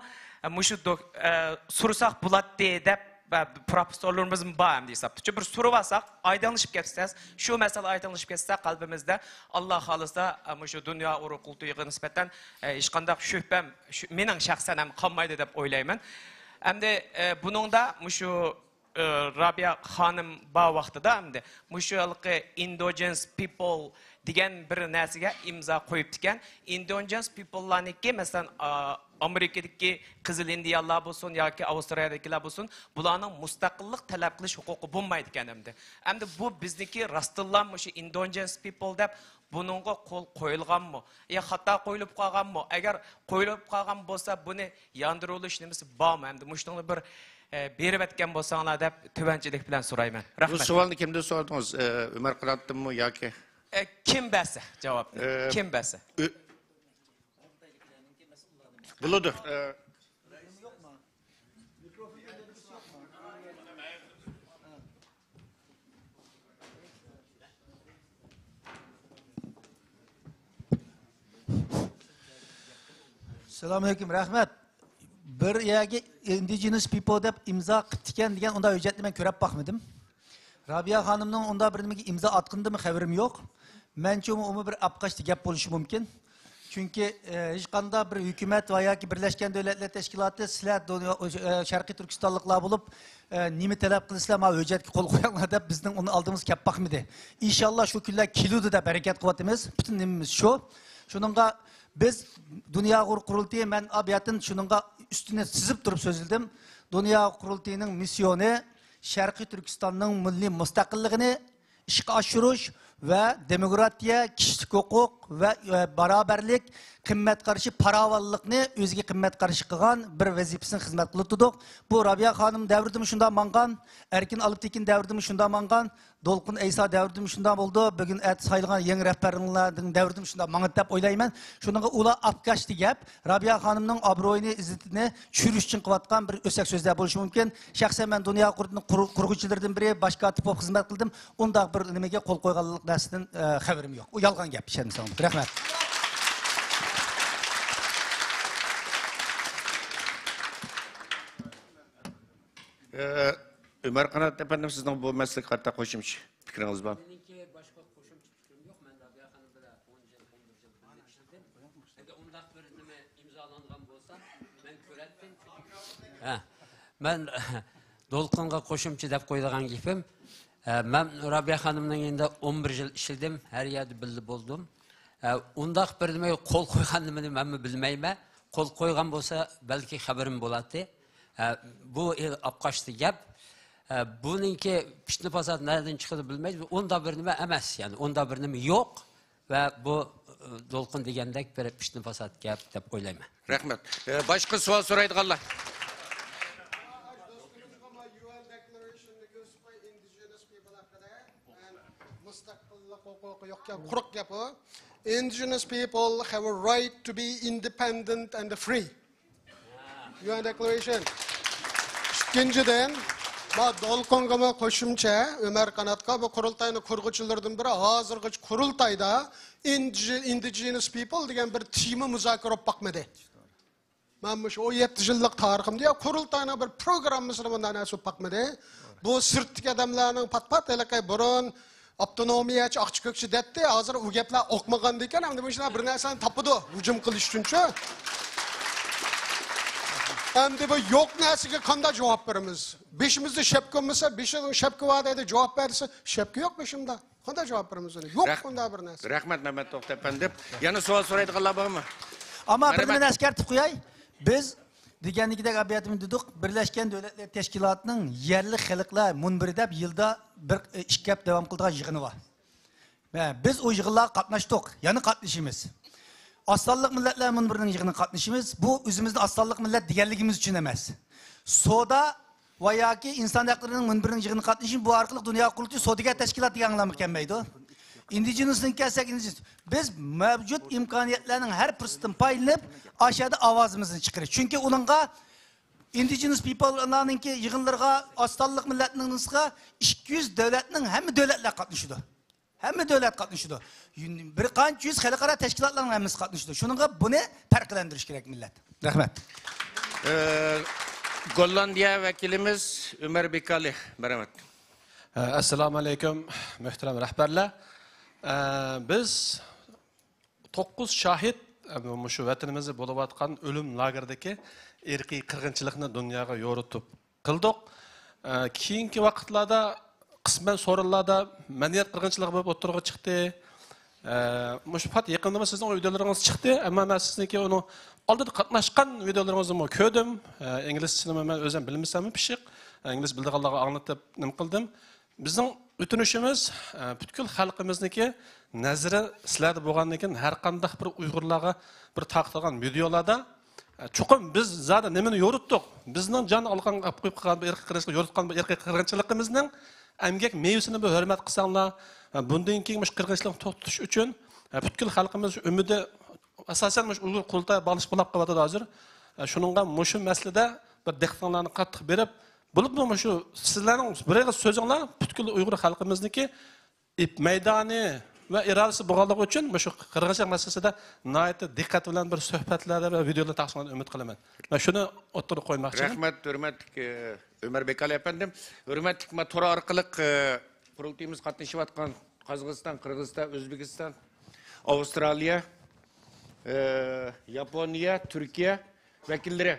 ئە، مۇشۇ دو-، ئە، سورىساق بولاتتى دەپ، ئە، پروفېسسورلىرىمىزمۇ بار ئەمدى ھېسابتا. شۇ بىر سورىۋالساق، ئايدىڭلىشىپ كەتسە، شۇ مەسىلە ئايدىڭلىشىپ كەتسە قەلبىمىزدە، ئاللا خالىسا، ئە، مۇشۇ دۇنيا ئۇيغۇر قۇرۇلتىيىغا نىسبەتەن، ئە، ھېچقانداق شۈبھەم، شۈ-، مېنىڭ شەخسەن ھەم قالمايدۇ دەپ ئويلايمەن. ئەمدى، ئە، بۇنىڭدا مۇشۇ ئى، رابىيە خانىم بار ۋاقتىدا ئەمدى مۇشۇ ھېلىقى ئىندوجېنس پىپل دېگەن بىر نەرسىگە ئىمزا قويۇپتىكەن. ئىندوجېنس پىپللارنىڭكى، مەسىلەن، ئا، ئامېرىكىدىكى قىزىل ئىندىيانلار بولسۇن ياكى ئاۋسترالىيەدىكىلەر بولسۇن، بۇلارنىڭ مۇستەقىللىق تەلەپ قىلىش ھوقۇقى بولمايدىكەن ئەمدى. ئەمدى بۇ بىزنىڭكى راستتىنلا مۇشۇ ئىندوجېنس پىپل دەپ بۇنىڭغا قول قويۇلغانمۇ؟ يا خاتا قويۇلۇپ قالغانمۇ؟ ئەگەر قويۇلۇپ قالغان بولسا، بۇنى ياندۇرۇۋېلىش نېمىسى بارمۇ؟ ئەمدى مۇشۇنىڭدا بىر، ئە، بېرىۋەتكەن بولساڭلار دەپ تۆۋەنچىلىك بىلەن سورايمەن. بۇ رەھمەت. سوئالنى كىمدىن سورىدىڭىز؟ ئە، ئۆمەر قاناتتىنمۇ ياكى؟ ئە، كىم بەرسە جاۋابنى؟ ئە، كىم بەرسە؟ ئۆ-، بولىدۇ. ئە، سالام ئەلەيكۇم، رەھمەت. بىر يەرگە ئىندىجېنس پىپل دەپ ئىمزا قىپتىكەن دېگەن ئۇنداق ھۆججەتنى مەن كۆرەپ باقمىدىم. رابىيە خانىمنىڭ ئۇنداق بىر نېمىگە ئىمزا ئاتقىنىدىمۇ خەۋىرىم يوق. مەنچە ئۇمۇ بىر ئاپقاچتى گەپ بولۇشى مۇمكىن. چۈنكى، ئە، ھېچقانداق بىر ھۆكۈمەت ۋە ياكى بىرلەشكەن دۆلەتلەر تەشكىلاتى، سىلەر دۇنيا، ئە، شەرقىي تۈركىستانلىقلار بولۇپ، ئە، نېمە تەلەپ قىلسىلەر، مانا ھۆججەتكە قول قويۇڭلار دەپ بىزنىڭ ئۇنى ئالدىمىزغا كەپ باقمىدى. ئىنشاللا شۇ كۈنلەر كېلىدۇ دەپ ھەرىكەت قىلىۋاتىمىز. پۈتۈن نېمىمىز شۇ. شۇنىڭغا بىز دۇنيا ئۇيغۇر قۇرۇلتىيى، مەن ئا بۇ يەردىن شۇنىڭغا ئۈستىنى سىزىپ تۇرۇپ سۆزلىدىم. دۇنيا ئۇيغۇر قۇرۇلتىيىنىڭ مىسسىيونى شەرقىي تۈركىستاننىڭ مىللىي مۇستەقىللىقىنى ئىشقا ئاشۇرۇش ۋە دېموكراتىيە، كىشىلىك ھوقۇق ۋە، ۋە باراۋەرلىك، قىممەت قارىشى، پاراۋانلىقنى ئۆزىگە قىممەت قارىشى قىلغان بىر ۋەزىپىسىنى خىزمەت قىلىپ تۇردۇق. بۇ رابىيە خانىم دەۋرىدىمۇ شۇنداق ماڭغان، ئەركىن ئالپتېكىن دەۋرىدىمۇ شۇنداق ماڭغان، دولقۇن ئەيسا دەۋرىدىمۇ شۇنداق بولدى، بۈگۈن ئەتە سايلىغان يېڭى رەھبەرلەرنىڭ دەۋرىدىمۇ شۇنداق ماڭىدۇ دەپ ئويلايمەن. شۇنىڭغا ئۇلار ئاپكاشتى گەپ، رابىيە خانىمنىڭ ئابرۇيىنى، ئىززىتىنى چۈشۈرۈش ئۈچۈن قىلىۋاتقان بىر ئۆسەك سۆزلەر بولۇشى مۇمكىن. شەخسەن مەن دۇنيا قۇرۇلتىيىنىڭ قۇر-، قۇرغۇچىلىرىدىن بىرى، باش كاتىپ بولۇپ خىزمەت قىلدىم. ئۇنداق بىر نېمىگە قول قويغانلىق نەرسىدىن، ئە، خەۋىرىم يوق. ئۇ يالغان گەپ، ئىشەنمىسەڭ. رەھمەت. ئۆمەر قانات ئەپەندىم، سىزنىڭ بۇ مەسىلىگە قارىتا قوشۇمچە پىكرىڭىز بار؟ مېنىڭكى باشقا قوشۇمچە پىكرىم يوق. مەن رابىيە خانىم بىلەن ئون يىل، ئون بىر يىل بىللە ئىشلىدىم. ئەگەر ئۇنداق بىر نېمە ئىمزالانغان بولسا، مەن كۆرەتتىم. ھە، مەن دولقۇنغا قوشۇمچە دەپ قويىدىغان گېپىم، ھە، مەن رابىيە خانىمنىڭ يېنىدا ئون بىر يىل ئىشلىدىم، ھەر يەردە بىللە بولدۇم. ھە، ئۇنداق بىر نېمە قول قويغان نېمىنى مەنمۇ بىلمەيمەن. قول قويغان بولسا، بەلكى خەۋىرىم بولاتتى. ھە، بۇ ئاپقاچتى گەپ. ھە، بۇنىڭكى پىتنە پاسات نەدىن چىقىدۇ بىلمەيمىز. ئۇنداق بىر نېمە ئەمەس، يەنى ئۇنداق بىر نېمە يوق. ۋە بۇ، ئى، دولقۇن دېگەندەك بىر پىتنە پاسات گەپ دەپ ئويلايمەن. رەھمەت. ئى، باشقا سوئال سورايدىغانلار؟ مۇستەقىللىق ھوقۇقى يوق گەپ، قۇرۇق گەپ ئۇ. Indigenous people have a right to be independent and free. يۇ ئېن دېكلاراتسىيە. ئىككىنچىدىن، ما دولقۇنغىمۇ قوشۇمچە، ئۆمەر قاناتقا، بۇ قۇرۇلتاينىڭ قۇرغۇچىلىرىدىن بىرى، ھازىرغىچە قۇرۇلتايدا ئىندىجى-، ئىندىجىنىس پىپل دېگەن بىر تېما مۇزاكىرە بولۇپ باقمىدى. مەن مۇشۇ ئون يەتتە يىللىق تارىخىمدا يا قۇرۇلتاينىڭ بىر پروگراممىسىدا بۇنداق نەرسە بولۇپ باقمىدى. بۇ سىرتتىكى ئادەملەرنىڭ پات-پات ھېلىقى بۇرۇن ئاپتونومىيەچى، ئاقچى-كۆكچى دەتتى، ھازىر ئۇ گەپلەر ئاقمىغاندىكىن، ئەمدى مۇشۇنداق بىر نەرسىنى تاپىدۇ، ھۇجۇم قىلىش ئۈچۈنچۇ. ئەمدى بۇ يوق نەرسىگە قانداق جاۋاب بېرىمىز؟ بېشىمىزدا شەپكە بولمىسا، بېشىڭدا شەپكە بار دەيدۇ، جاۋاب بەر دېسە، شەپكە يوق بېشىمدا. قانداق جاۋاب بېرىمىز ئۇنى؟ يوق رەھ-، ئۇنداق بىر نەرسە. رەھمەت، مەمەت توختى ئەپەندى. يەنە سوئال سورايدىغانلار بارمۇ؟ ئەمما بىر نېمىنى ئەسكەرتىپ قوياي. بىز دېگەندىكىدەك ئەبىياتىمىز دېدۇق، بىرلەشكەن دۆلەتلەر تەشكىلاتىنىڭ يەرلىك خەلقلەر مۇنبىرى دەپ يىلدا بىر، ئىككى ھەپتە داۋام قىلىدىغان يىغىنى بار. ھە، بىز ئۇ يىغىنلارغا قاتناشتۇق، يەنە قاتنىشىمىز. ئاز سانلىق مىللەتلەر مۇنبىرىنىڭ يىغىنىغا قاتنىشىمىز. بۇ ئۆزىمىزنى ئاز سانلىق مىللەت دېگەنلىكىمىز ئۈچۈن ئەمەس. سودا ۋە ياكى ئىنسان ھەقلىرىنىڭ مۇنبىرىنىڭ يىغىنىغا قاتنىشىمىز. بۇ ئارقىلىق دۇنيا قۇرۇلتىيى سودىگەر تەشكىلات دېگەن ئاڭلامغا كەلمەيدۇ. ئىندىجېنۇسنىڭ كەلسەك، ئىندىجېنۇس. بىز مەۋجۇت ئىمكانىيەتلەرنىڭ ھەر پۇرسىتىدىن پايدىلىنىپ، ئاشۇ يەردە ئاۋازىمىزنى چىقىرىش. چۈنكى ئۇنىڭغا ئىندىجېنۇس پىپللارنىڭكى يىغىنلىرىغا، ئاز سانلىق مىللەتنىڭ نېمىسىغا ئىككى يۈز دۆلەتنىڭ ھەممە دۆلەتلەر قاتنىشىدۇ. ھەممە دۆلەت قاتنىشىدۇ. بىر قانچە يۈز خەلقئارا تەشكىلاتلارنىڭ ھەممىسى قاتنىشىدۇ. شۇنىڭغا بۇنى پەرقلەندۈرۈش كېرەك، مىللەت. رەھمەت. ئە، گوللاندىيە ۋەكىلىمىز ئۆمەر بېكالى، مەرھەمەت. ئەسسالامۇ ئەلەيكۇم، مۆھتەرەم رەھبەرلەر. ئە، بىز توققۇز شاھىت، ئە، مۇشۇ ۋەتىنىمىزدە بولۇۋاتقان ئۆلۈم لاگېرىدىكى ئىرقىي قىرغىنچىلىقنى دۇنياغا يورۇتۇپ قىلدۇق. ئە، كېيىنكى ۋاقىتلاردا قىسمەن سورۇنلاردا مەدەنىيەت قىرغىنچىلىقى بولۇپ ئوتتۇرىغا چىقتى. ئە، مۇشۇ پات يېقىندىمۇ سىزنىڭ ۋىدىيولىرىڭىز چىقتى، ئەمما مەن سىزنىڭكى ئۇنىڭ ئالدىدا قاتناشقان ۋىدىيولىرىڭىزنىمۇ كۆردۈم. ئە، ئىنگلىزچىسىنىمۇ مەن ئۆزۈم بىلمىسەممۇ پىششىق، ئە، ئىنگلىز بىلىدىغانلارغا ئاڭلىتىپ نېمە قىلدىم. بىزنىڭ ئۆتۈنۈشىمىز، ئە، پۈتكۈل خەلقىمىزنىڭكى نەزىرى سىلەردە بولغاندىن كېيىن، ھەر قانداق بىر ئۇيغۇرلارغا بىر تارقىتىدىغان ۋىدىيولاردا، ئە، چوقۇم بىز زادى نېمىنى يورۇتتۇق؟ بىزنىڭ جان ئالغان، ئەپ قويۇپ قالغان بىر ئىرقىي قىرغىنچىلىق، يورۇتقان بىر ئىرقىي قىرغىنچىلىقىمىزنىڭ ئەمگەك مېۋىسىنى بىر ھۆرمەت قىلساڭلار، ئە، بۇندىن كېيىن مۇشۇ قىرغىنچىلىقنى توختىتىش ئۈچۈن، ئە، پۈتكۈل خەلقىمىز ئۈمىدى ئاساسەن مۇشۇ ئۇيغۇر قۇرۇلتايى باغلىشىپ بولاپ قېلىۋاتىدۇ ھازىر. ئە، شۇنىڭغا مۇشۇ مەسىلىدە بىر دىققىتىڭلارنى قاتتىق بېرىپ، بولۇپمۇ مۇشۇ سىزلەرنىڭ بىرەر سۆزۈڭلار پۈتكۈل ئۇيغۇر خەلقىمىزنىڭكى ئىپ مەيدانى ۋە ئىرادىسى بولغانلىقى ئۈچۈن مۇشۇ قىرغىنچىلىق مەسىلىسىدە ناھايىتى دىققەت بىلەن بىر سۆھبەتلەردە ۋە ۋىدىيولاردا تارقىتىشىڭلارنى ئۈمىد قىلىمەن. مەن شۇنى ئوتتۇرىغا قويماقچى ئىدىم. رەھمەت، ھۆرمەتلىك، ئۆمەر بېكالى ئەپەندىم. ھۆرمەتلىك، ما تور ئارقىلىق، ئە، قۇرۇلتىيىمىز قاتنىشىۋاتقان قازاقىستان، قىرغىزىستان، ئۆزبېكىستان، ئاۋسترالىيە، ئە، ياپونىيە، تۈركىيە ۋەكىللىرى.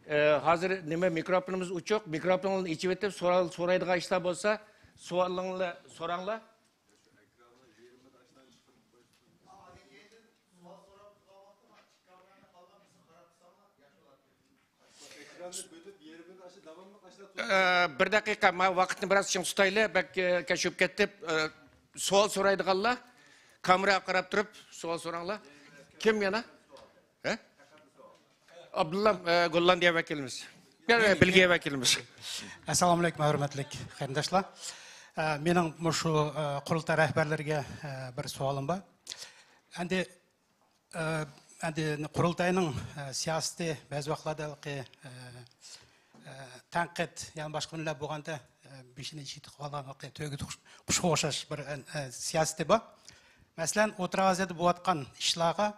ئە، ھازىر نېمە، مىكروفونىمىز ئوچۇق، مىكروفونىڭلارنى ئېچىۋېتىپ، سوئال سورايدىغان ئىشلار بولسا، سوئالىڭلار سوراڭلار. ئە، بىر دەقىقە، ما ۋاقىتنى بىراز چىڭ تۇتايلى. بەك، ئە، كەشىپ كەتتى. ئە، سوئال سورايدىغانلار كامېراغا قاراپ تۇرۇپ سوئال سوراڭلار. كىم يەنە؟ ھە؟ ئابدۇللا، ئە، گوللاندىيە ۋەكىلىمىز. يەنە بېلگىيە ۋەكىلىمىز. ئەسسالامۇئەلەيكۇم، ھۆرمەتلىك قېرىنداشلار. ئە، مېنىڭ مۇشۇ، ئە، قۇرۇلتاي رەھبەرلىرىگە، ئە، بىر سوئالىم بار. ئەمدى ئە، ئەمدى قۇرۇلتاينىڭ، ئە، سىياسىتى بەزى ۋاقىتلاردا ھېلىقى، ئە، ئە، تەنقىد، يەنى باشقا بىرلەر بولغاندا، ئە، بېشىنى ئىشىككە تىقىپ ئالغان ھېلىقى تۆگە قۇش-، قۇشقا ئوخشاش بىر، ئە، ئە، سىياسىتى بار. مەسىلەن، ئوتتۇرا ئازىيادا بولۇۋاتقان ئىشلارغا،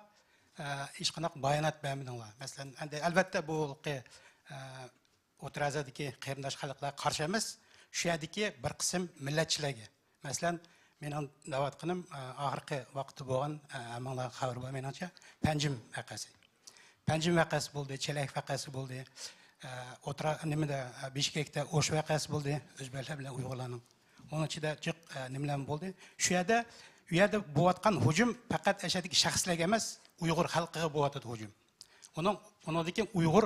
ئە، ھېچقانداق بايانات بەرمىدىڭلار. مەسىلەن، ئەمدى ئەلۋەتتە بۇ ھېلىقى، ئە، ئوتتۇرا ئازىيادىكى قېرىنداش خەلقلەرگە قارشى ئەمەس، شۇ يەردىكى بىر قىسىم مىللەتچىلەرگە. مەسىلەن، مېنىڭ دەۋاتقىنىم، ئە، ئاخىرقى ۋاقىتتا بولغان، ئە، ھەممىڭلارغا خەۋىرى بار، مېنىڭچە، پەنجىم ۋەقەسى. پەنجىم ۋەقەسى بولدى، چېلەك ۋەقەسى بولدى. ئە، ئوتتۇرا، نېمىدە، ئە، بىشكەكتە ئوش ۋەقەسى بولدى، ئۆزبېكلەر بىلەن ئۇيغۇرلارنىڭ. ئۇنىڭ ئىچىدە جىق، ئە، نېمىلەرمۇ بولدى. شۇ يەردە، ئۇ يەردە بولۇۋاتقان ھۇجۇم پەقەت ئەشەدىكى شەخسلەرگە ئەمەس، ئۇيغۇر خەلقىگە بولۇۋاتىدۇ ھۇجۇم. ئۇنىڭ، ئۇنىڭدىن كېيىن ئۇيغۇر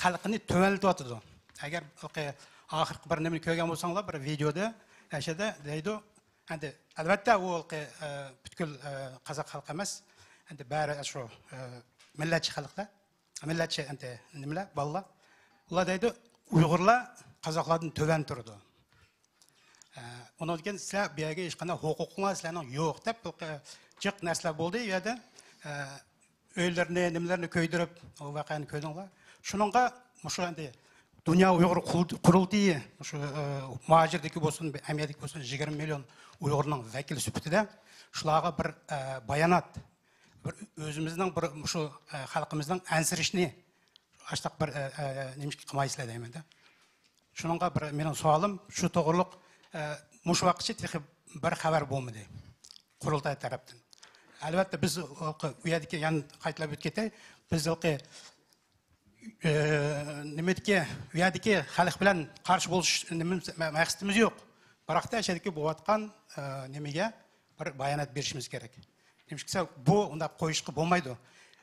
خەلقىنى تۆۋەنلىتىۋاتىدۇ. ئەگەر ئاخىرقى بىر نېمىنى كۆرگەن بولساڭلار، بىر ۋىدېودا، ئەشەدە دەيدۇ، ئەمدى، ئەلۋەتتە، ئۇ ھېلىقى، ئە، پۈتكۈل، ئە، قازاق خەلقى ئەمەس، ئەمدى بەرى شۇ، ئە، مىللەتچى خەلقلەر، مىللەتچى، ئەمدى نېمىلەر، بالىلار. ئۇلار دەيدۇ، ئۇيغۇرلار قازاقلاردىن تۆۋەن تۇرىدۇ. ئە، ئۇنىڭدىن كېيىن سىلەر بۇ يەرگە ھېچقانداق ھوقۇقۇڭلار سىلەرنىڭ يوق دەپ، بىر جىق نەرسىلەر بولدى ئۇ يەردە. ئە، ئۆيلىرىنى، نېمىلىرىنى كۆيدۈرۈپ، ئۇ ۋەقەنى كۆردۈڭلار. شۇنىڭغا مۇشۇ ئەمدى دۇنيا ئۇيغۇر قۇل-، قۇرۇلتىيى، مۇشۇ، ئە، مۇھاجىردىكى بولسۇن، ئەمىيەدىكى بولسۇن، يىگىرمە مىليون ئۇيغۇرنىڭ ۋەكىلى سۈپىتىدە شۇلارغا بىر، ئە، بايانات، بىر ئۆزىمىزنىڭ بىر مۇشۇ، ئە، خەلقىمىزنىڭ ئەنسىرىشىنى ئاشتاق بىر، ئە، ئە، نېمە قىلمايسىلەر دەيمەن-دە. شۇنىڭغا بىر مېنىڭ سوئالىم شۇ توغرۇلۇق، ئە، مۇشۇ ۋاقىتقىچە تېخى بىر خەۋەر بولمىدى قۇرۇلتاي تەرەپتىن. ئەلۋەتتە، بىز ئۇ يەردىكى، يەنە قايتىلاپ ئۆتۈپ كېتەي، بىز ھېلىقى، ئە، نېمىدىكى، ئۇ يەردىكى خەلق بىلەن قارشى بولۇش نېمە، مەقسىتىمىز يوق. بىراقتا، شۇ يەردىكى بولۇۋاتقان، ئە، نېمىگە بىر بايانات بېرىشىمىز كېرەك. نېمىشقا دېسە، بۇ ئۇنداق قويۇشقا بولمايدۇ.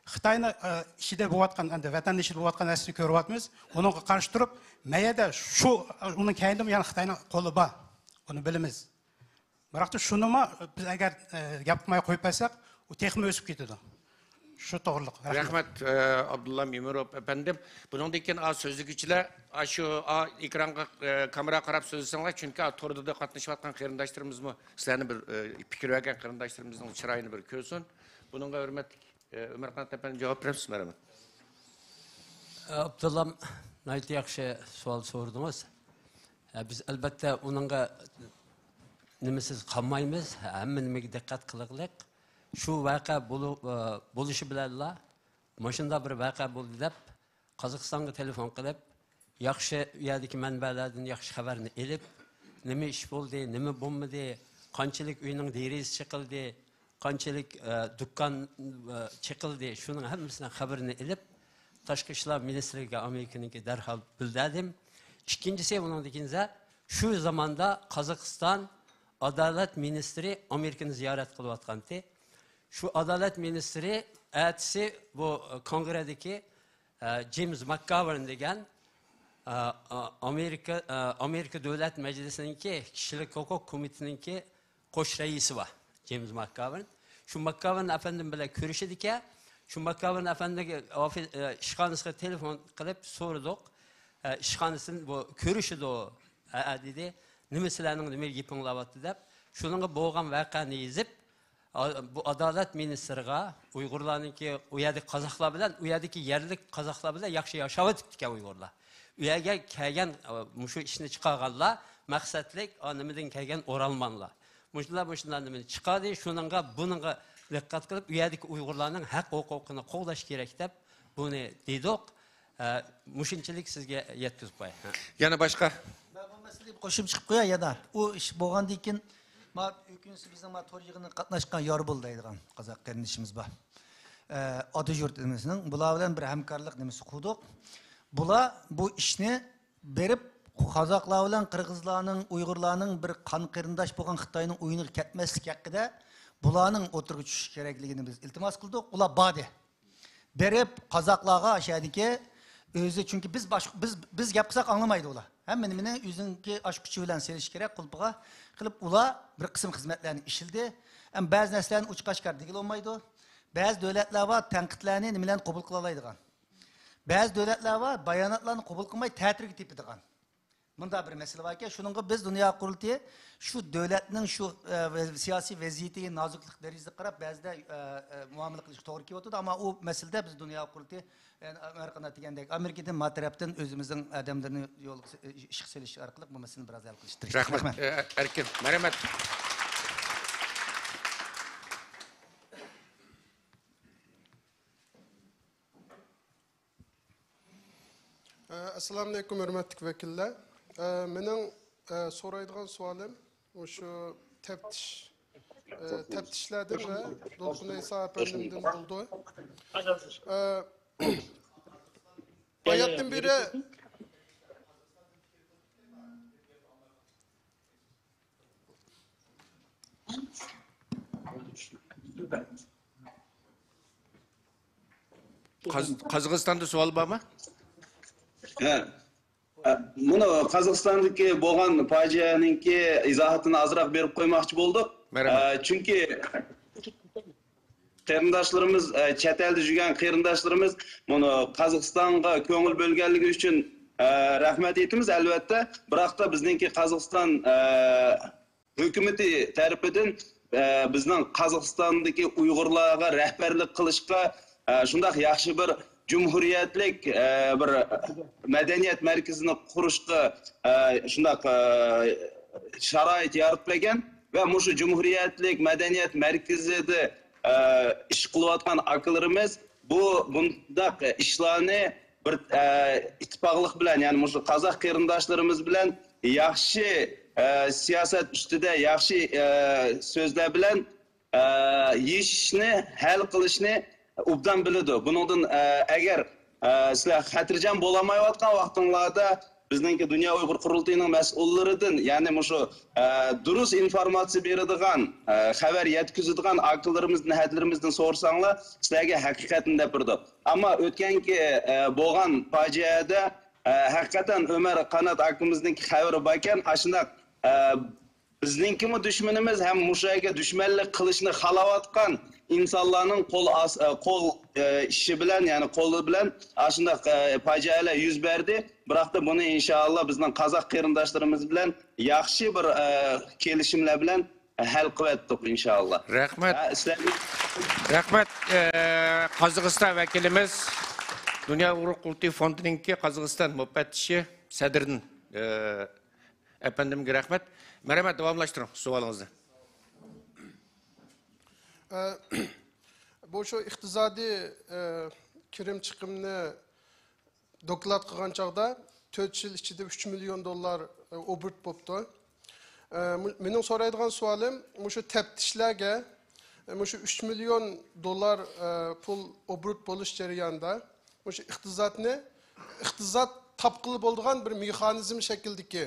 خىتاينىڭ، ئە، ئىچىدە بولۇۋاتقان، ئەمدى ۋەتەن ئىچىدە بولۇۋاتقان نەرسىنى كۆرۈۋاتىمىز. ئۇنىڭغا قارشى تۇرۇپ، مەيەردە شۇ، ئۇنىڭ كەينىدىمۇ يەنە خىتاينىڭ قولى بار. ئۇنى بىلىمىز. بىراقتا شۇنىمۇ بىز ئەگەر، ئە، گەپ قىلماي قويۇپ بەرسەك، ئۇ تېخىمۇ ئۆسۈپ كېتىدۇ. شۇ توغرىلىق. رەھمەت. رەھمەت، ئە، ئابدۇللا مىمىروف ئەپەندىم. بۇنىڭدىن كېيىن، ئا، سۆزلىگۈچىلەر، ئا، شۇ، ئا، ئېكرانغا، ئە، كامېراغا قاراپ سۆزلىسەڭلار، چۈنكى، ئا، توردا قاتنىشىۋاتقان قېرىنداشلىرىمىزمۇ سىلەرنى بىر، ئە، پىكىر بەرگەن قېرىنداشلىرىمىزنىڭ چىرايىنى بىر كۆرسۇن. بۇنىڭغا ھۆرمەتلىك، ئە، ئۆمەر قانات ئەپەندى جاۋاب بېرەمسىز؟ مەرھەمەت. ئابدۇللام ناھايىتى ياخشى سوئال سورىدىڭىز. ئە، بىز ئەلبەتتە ئۇنىڭغا نېمىسىز قالمايمىز، ھەممە نېمىگە دىققەت قىلغلىق. شۇ ۋەقە بولۇ-، ئە، بولۇشى بىلەنلا، مۇشۇنداق بىر ۋەقە بولدى دەپ، قازاقىستانغا تېلېفون قىلىپ، ياخشى، ئۇ يەردىكى مەنبەلەردىن ياخشى خەۋەرنى ئېلىپ، نېمە ئىش بولدى، نېمە بولمىدى، قانچىلىك ئۆينىڭ دېرىزىسى چېقىلدى، قانچىلىك، ئە، دۇكان، ئە، چېقىلدى، شۇنىڭ ھەممىسىنىڭ خەۋىرىنى ئېلىپ، تاشقى ئىشلار مىنىستىرلىكىگە ئامېرىكىنىڭكى دەرھال بىلدۈردۈم. ئىككىنچىسى، ئۇنىڭدىن كېيىن شۇ زاماندا قازاقىستان ئادالەت مىنىستىرى ئامېرىكىنى زىيارەت قىلىۋاتقانتى. شۇ ئادالەت مىنىستىرى ئەتىسى بۇ كونگرېدىكى، ئە، جېيمس ماكگاۋېرن دېگەن، ئە، ئە، ئامېرىكا، ئە، ئامېرىكا دۆلەت مەجلىسىنىڭكى كىشىلىك ھوقۇق كومىتېتىنىڭكى قوش رەئىسى بار، جېيمس ماكگاۋېرن. شۇ ماكگاۋېرن ئەپەندىم بىلەن كۆرۈشىدىكەن. شۇ ماكگاۋېرن ئەپەندىگە ئوفىس، ئە، ئىشخانىسىغا تېلېفون قىلىپ سورىدۇق. ئە، ئىشخانىسىدىن بۇ كۆرۈشىدۇ. ھە، ھە، دېدى. نېمە سىلەرنىڭ نېمە گېپىڭلار بارتى دەپ. شۇنىڭغا بولغان ۋەقەنى يېزىپ، ئا-، بۇ ئادالەت مىنىستىرىغا، ئۇيغۇرلارنىڭكى، ئۇ يەردىكى قازاقلار بىلەن، ئۇ يەردىكى يەرلىك قازاقلار بىلەن ياخشى ياشاۋېتىپتىكەن ئۇيغۇرلار. ئۇ يەرگە كەلگەن، ئا، مۇشۇ ئىشنى چىقارغانلار، مەقسەتلىك، ئا، نېمىدىن كەلگەن ئورالمانلار. مۇشۇنداق، مۇشۇنداق نېمىنى چىقاردى، شۇنىڭغا، بۇنىڭغا دىققەت قىلىپ، ئۇ يەردىكى ئۇيغۇرلارنىڭ ھەق ھوقۇقىنى قوغداش كېرەك دەپ، بۇنى دېدۇق. ئە، مۇشۇنچىلىك سىزگە يەتكۈزۈپ قوياي. ھە. يەنە باشقا؟ مەن بۇ مەسىلىگە قوشۇمچە قىلىپ قوياي يەنە. ئۇ ئىش بولغاندىن كېيىن، ما، ئۆكۈنچلۈك بىزنىڭ ما تور يىغىنىغا قاتناشقان ياربول دەيدىغان قازاق قېرىندىشىمىز بار. ئە، ئاتا يۇرتىمىزنىڭ بۇلار بىلەن بىر ھەمكارلىق نېمىسى قۇردۇق. بۇلار بۇ ئىشنى بېرىپ، قازاقلار بىلەن قىرغىزلارنىڭ، ئۇيغۇرلارنىڭ بىر قان قېرىنداش بولغان خىتاينىڭ ئويۇنىغا كەتمەسلىك ھەققىدە بۇلارنىڭ ئوتتۇرىغا چۈشۈشى كېرەكلىكىنى بىز ئىلتىماس قىلدۇق. ئۇلار باردى. بېرىپ، قازاقلارغا شۇ يەردىكى ئۆزى، چۈنكى بىز باش-، بىز، بىز گەپ قىلساق ئاڭلىمايدۇ ئۇلار. ھەممە نېمىنى ئۆزىنىڭكى ئاچقۇچى بىلەن سېلىشى كېرەك، قۇلپىغا قىلىپ، ئۇلار بىر قىسىم خىزمەتلەرنى ئىشلىدى. ئەمما بەزى نەرسىلەرنى ئوچۇق ئاشكارا دېگىلى بولمايدۇ. بەزى دۆلەتلەر بار، تەنقىدلەرنى، نېمىلەرنى قوبۇل قىلالايدىغان. بەزى دۆلەتلەر بار، باياناتلارنى قوبۇل قىلماي، تەتۈرگە تېپىدىغان. مۇنداق بىر مەسىلە باركەن، شۇنىڭغا بىز دۇنيا قۇرۇلتىيى شۇ دۆلەتنىڭ شۇ، ئە، ۋە-، سىياسىي ۋەزىيىتىگە نازۇكلۇق دەرىجىسىدە قاراپ، بەزىدە، ئە، ئە، مۇئامىلە قىلىشقا توغرا كېلىۋاتىدۇ. ئەمما ئۇ مەسىلىدە بىز دۇنيا قۇرۇلتىيى، يەنى، ئە، ھەر قانداق دېگەندەك، ئامېرىكىدىن ما تەرەپتىن ئۆزىمىزنىڭ ئادەملىرىنى يولغا سې-، ئىشقا سېلىش ئارقىلىق بۇ مەسىلىنى بىراز ھەل قىلىشقا تىرىشتۇق. رەھمەت. رەھمەت. ئە، ئەركىن، مەرھەمەت. ئەسسالامۇئەلەيكۇم، ھۆرمەتلىك ۋەكىللەر. مېنىڭ سورايدىغان سوئالىم مۇشۇ تەپتىش، تەپتىشلەردىن ۋە دولقۇن ئەيسا ئەپەندىمدىن بولىدۇ. باياتتىن بېرى قاز-، قازاقىستاندا سوئال بارمۇ؟ ھە. ئە، مۇنۇ قازاقىستاندىكى بولغان پاجىئەنىڭكى ئىزاھاتىنى ئازراق بېرىپ قويماقچى بولدۇق. مەرھەمەت. ئە، چۈنكى قېرىنداشلىرىمىز، ئە، چەت ئەلدە يۈرگەن قېرىنداشلىرىمىز مۇنۇ قازاقىستانغا كۆڭۈل بۆلگەنلىكى ئۈچۈن، ئە، رەھمەت ئېيتىمىز، ئەلۋەتتە. بىراقتا بىزنىڭكى قازاقىستان، ئە، ھۆكۈمىتى تەرىپىدىن، ئە، بىزنىڭ قازاقىستاندىكى ئۇيغۇرلارغا رەھبەرلىك قىلىشقا، ئە، شۇنداق ياخشى بىر جۇمھۇرىيەتلىك، ئە، بىر مەدەنىيەت مەركىزىنى قۇرۇشقا، ئە، شۇنداق، ئە، شارائىت يارىتىپ بەرگەن ۋە مۇشۇ جۇمھۇرىيەتلىك مەدەنىيەت مەركىزىدە، ئە، ئىش قىلىۋاتقان ئاكىلىرىمىز بۇ، بۇنداق ئىشلارنى بىر، ئە، ئىتتىپاقلىق بىلەن، يەنى مۇشۇ قازاق قېرىنداشلىرىمىز بىلەن ياخشى، ئە، سىياسەت ئۈستىدە ياخشى، ئە، سۆزلەر بىلەن، ئە، يېشىشنى، ھەل قىلىشنى ئوبدان بىلىدۇ. بۇنىڭدىن، ئە، ئەگەر، ئە، سىلەر خاتىرجەم بولالمايۋاتقان ۋاقتىڭلاردا، بىزنىڭكى دۇنيا ئۇيغۇر قۇرۇلتىيىنىڭ مەسئۇللىرىدىن، يەنى مۇشۇ، ئە، دۇرۇس ئىنفورماتسىيە بېرىدىغان، ئە، خەۋەر يەتكۈزىدىغان ئاكىلىرىمىزدىن، ھەدىلىرىمىزدىن سورىساڭلار، سىلەرگە ھەقىقەتنى دەپ بېرىدۇ. ئەمما ئۆتكەنكى، ئە، بولغان پاجىئەدە، ئە، ھەقىقەتەن ئۆمەر قانات ئاكىمىزنىڭكى خەۋىرى باركەن، ئاشۇنداق، ئە، بىزنىڭكىمۇ دۈشمىنىمىز ھەم مۇشۇ يەرگە دۈشمەنلىك قىلىشنى خالاۋاتقان ئىنسانلارنىڭ قول ئاس-، ئە، قول، ئە، ئىشى بىلەن، يەنى قولى بىلەن ئاشۇنداق، ئە، پاجىئەلەر يۈز بەردى. بىراقتا بۇنى ئىنشائاللا بىزنىڭ قازاق قېرىنداشلىرىمىز بىلەن ياخشى بىر، ئە، كېلىشىملەر بىلەن ھەل قىلىۋەتتۇق ئىنشائاللا. رەھمەت. ھە، سىلەرگە. رەھمەت. ئە، قازاقىستان ۋەكىلىمىز، دۇنيا ئۇيغۇر قۇرۇلتىيى فوندىنىڭكى قازاقىستان مۇپەتتىشى سەدرىدىن، ئە، ئەپەندىمگە رەھمەت. مەرھەمەت، داۋاملاشتۇرۇڭ سوئالىڭىزنى. ئە، بۇ شۇ ئىقتىسادىي، ئە، كىرىم چىقىمنى دوكلات قىلغان چاغدا تۆت يىل ئىچىدە ئۈچ مىليون دوللار، ئە، ئوبوروت بوپتۇ. ئە، مۇ-، مېنىڭ سورايدىغان سوئالىم، مۇشۇ تەپتىشلەرگە، ئە، مۇشۇ ئۈچ مىليون دوللار، ئە، پۇل ئوبوروت بولۇش جەريانىدا، مۇشۇ ئىقتىسادنى، ئىقتىساد تاپقىلى بولىدىغان بىر مېخانىزم شەكلىدىكى،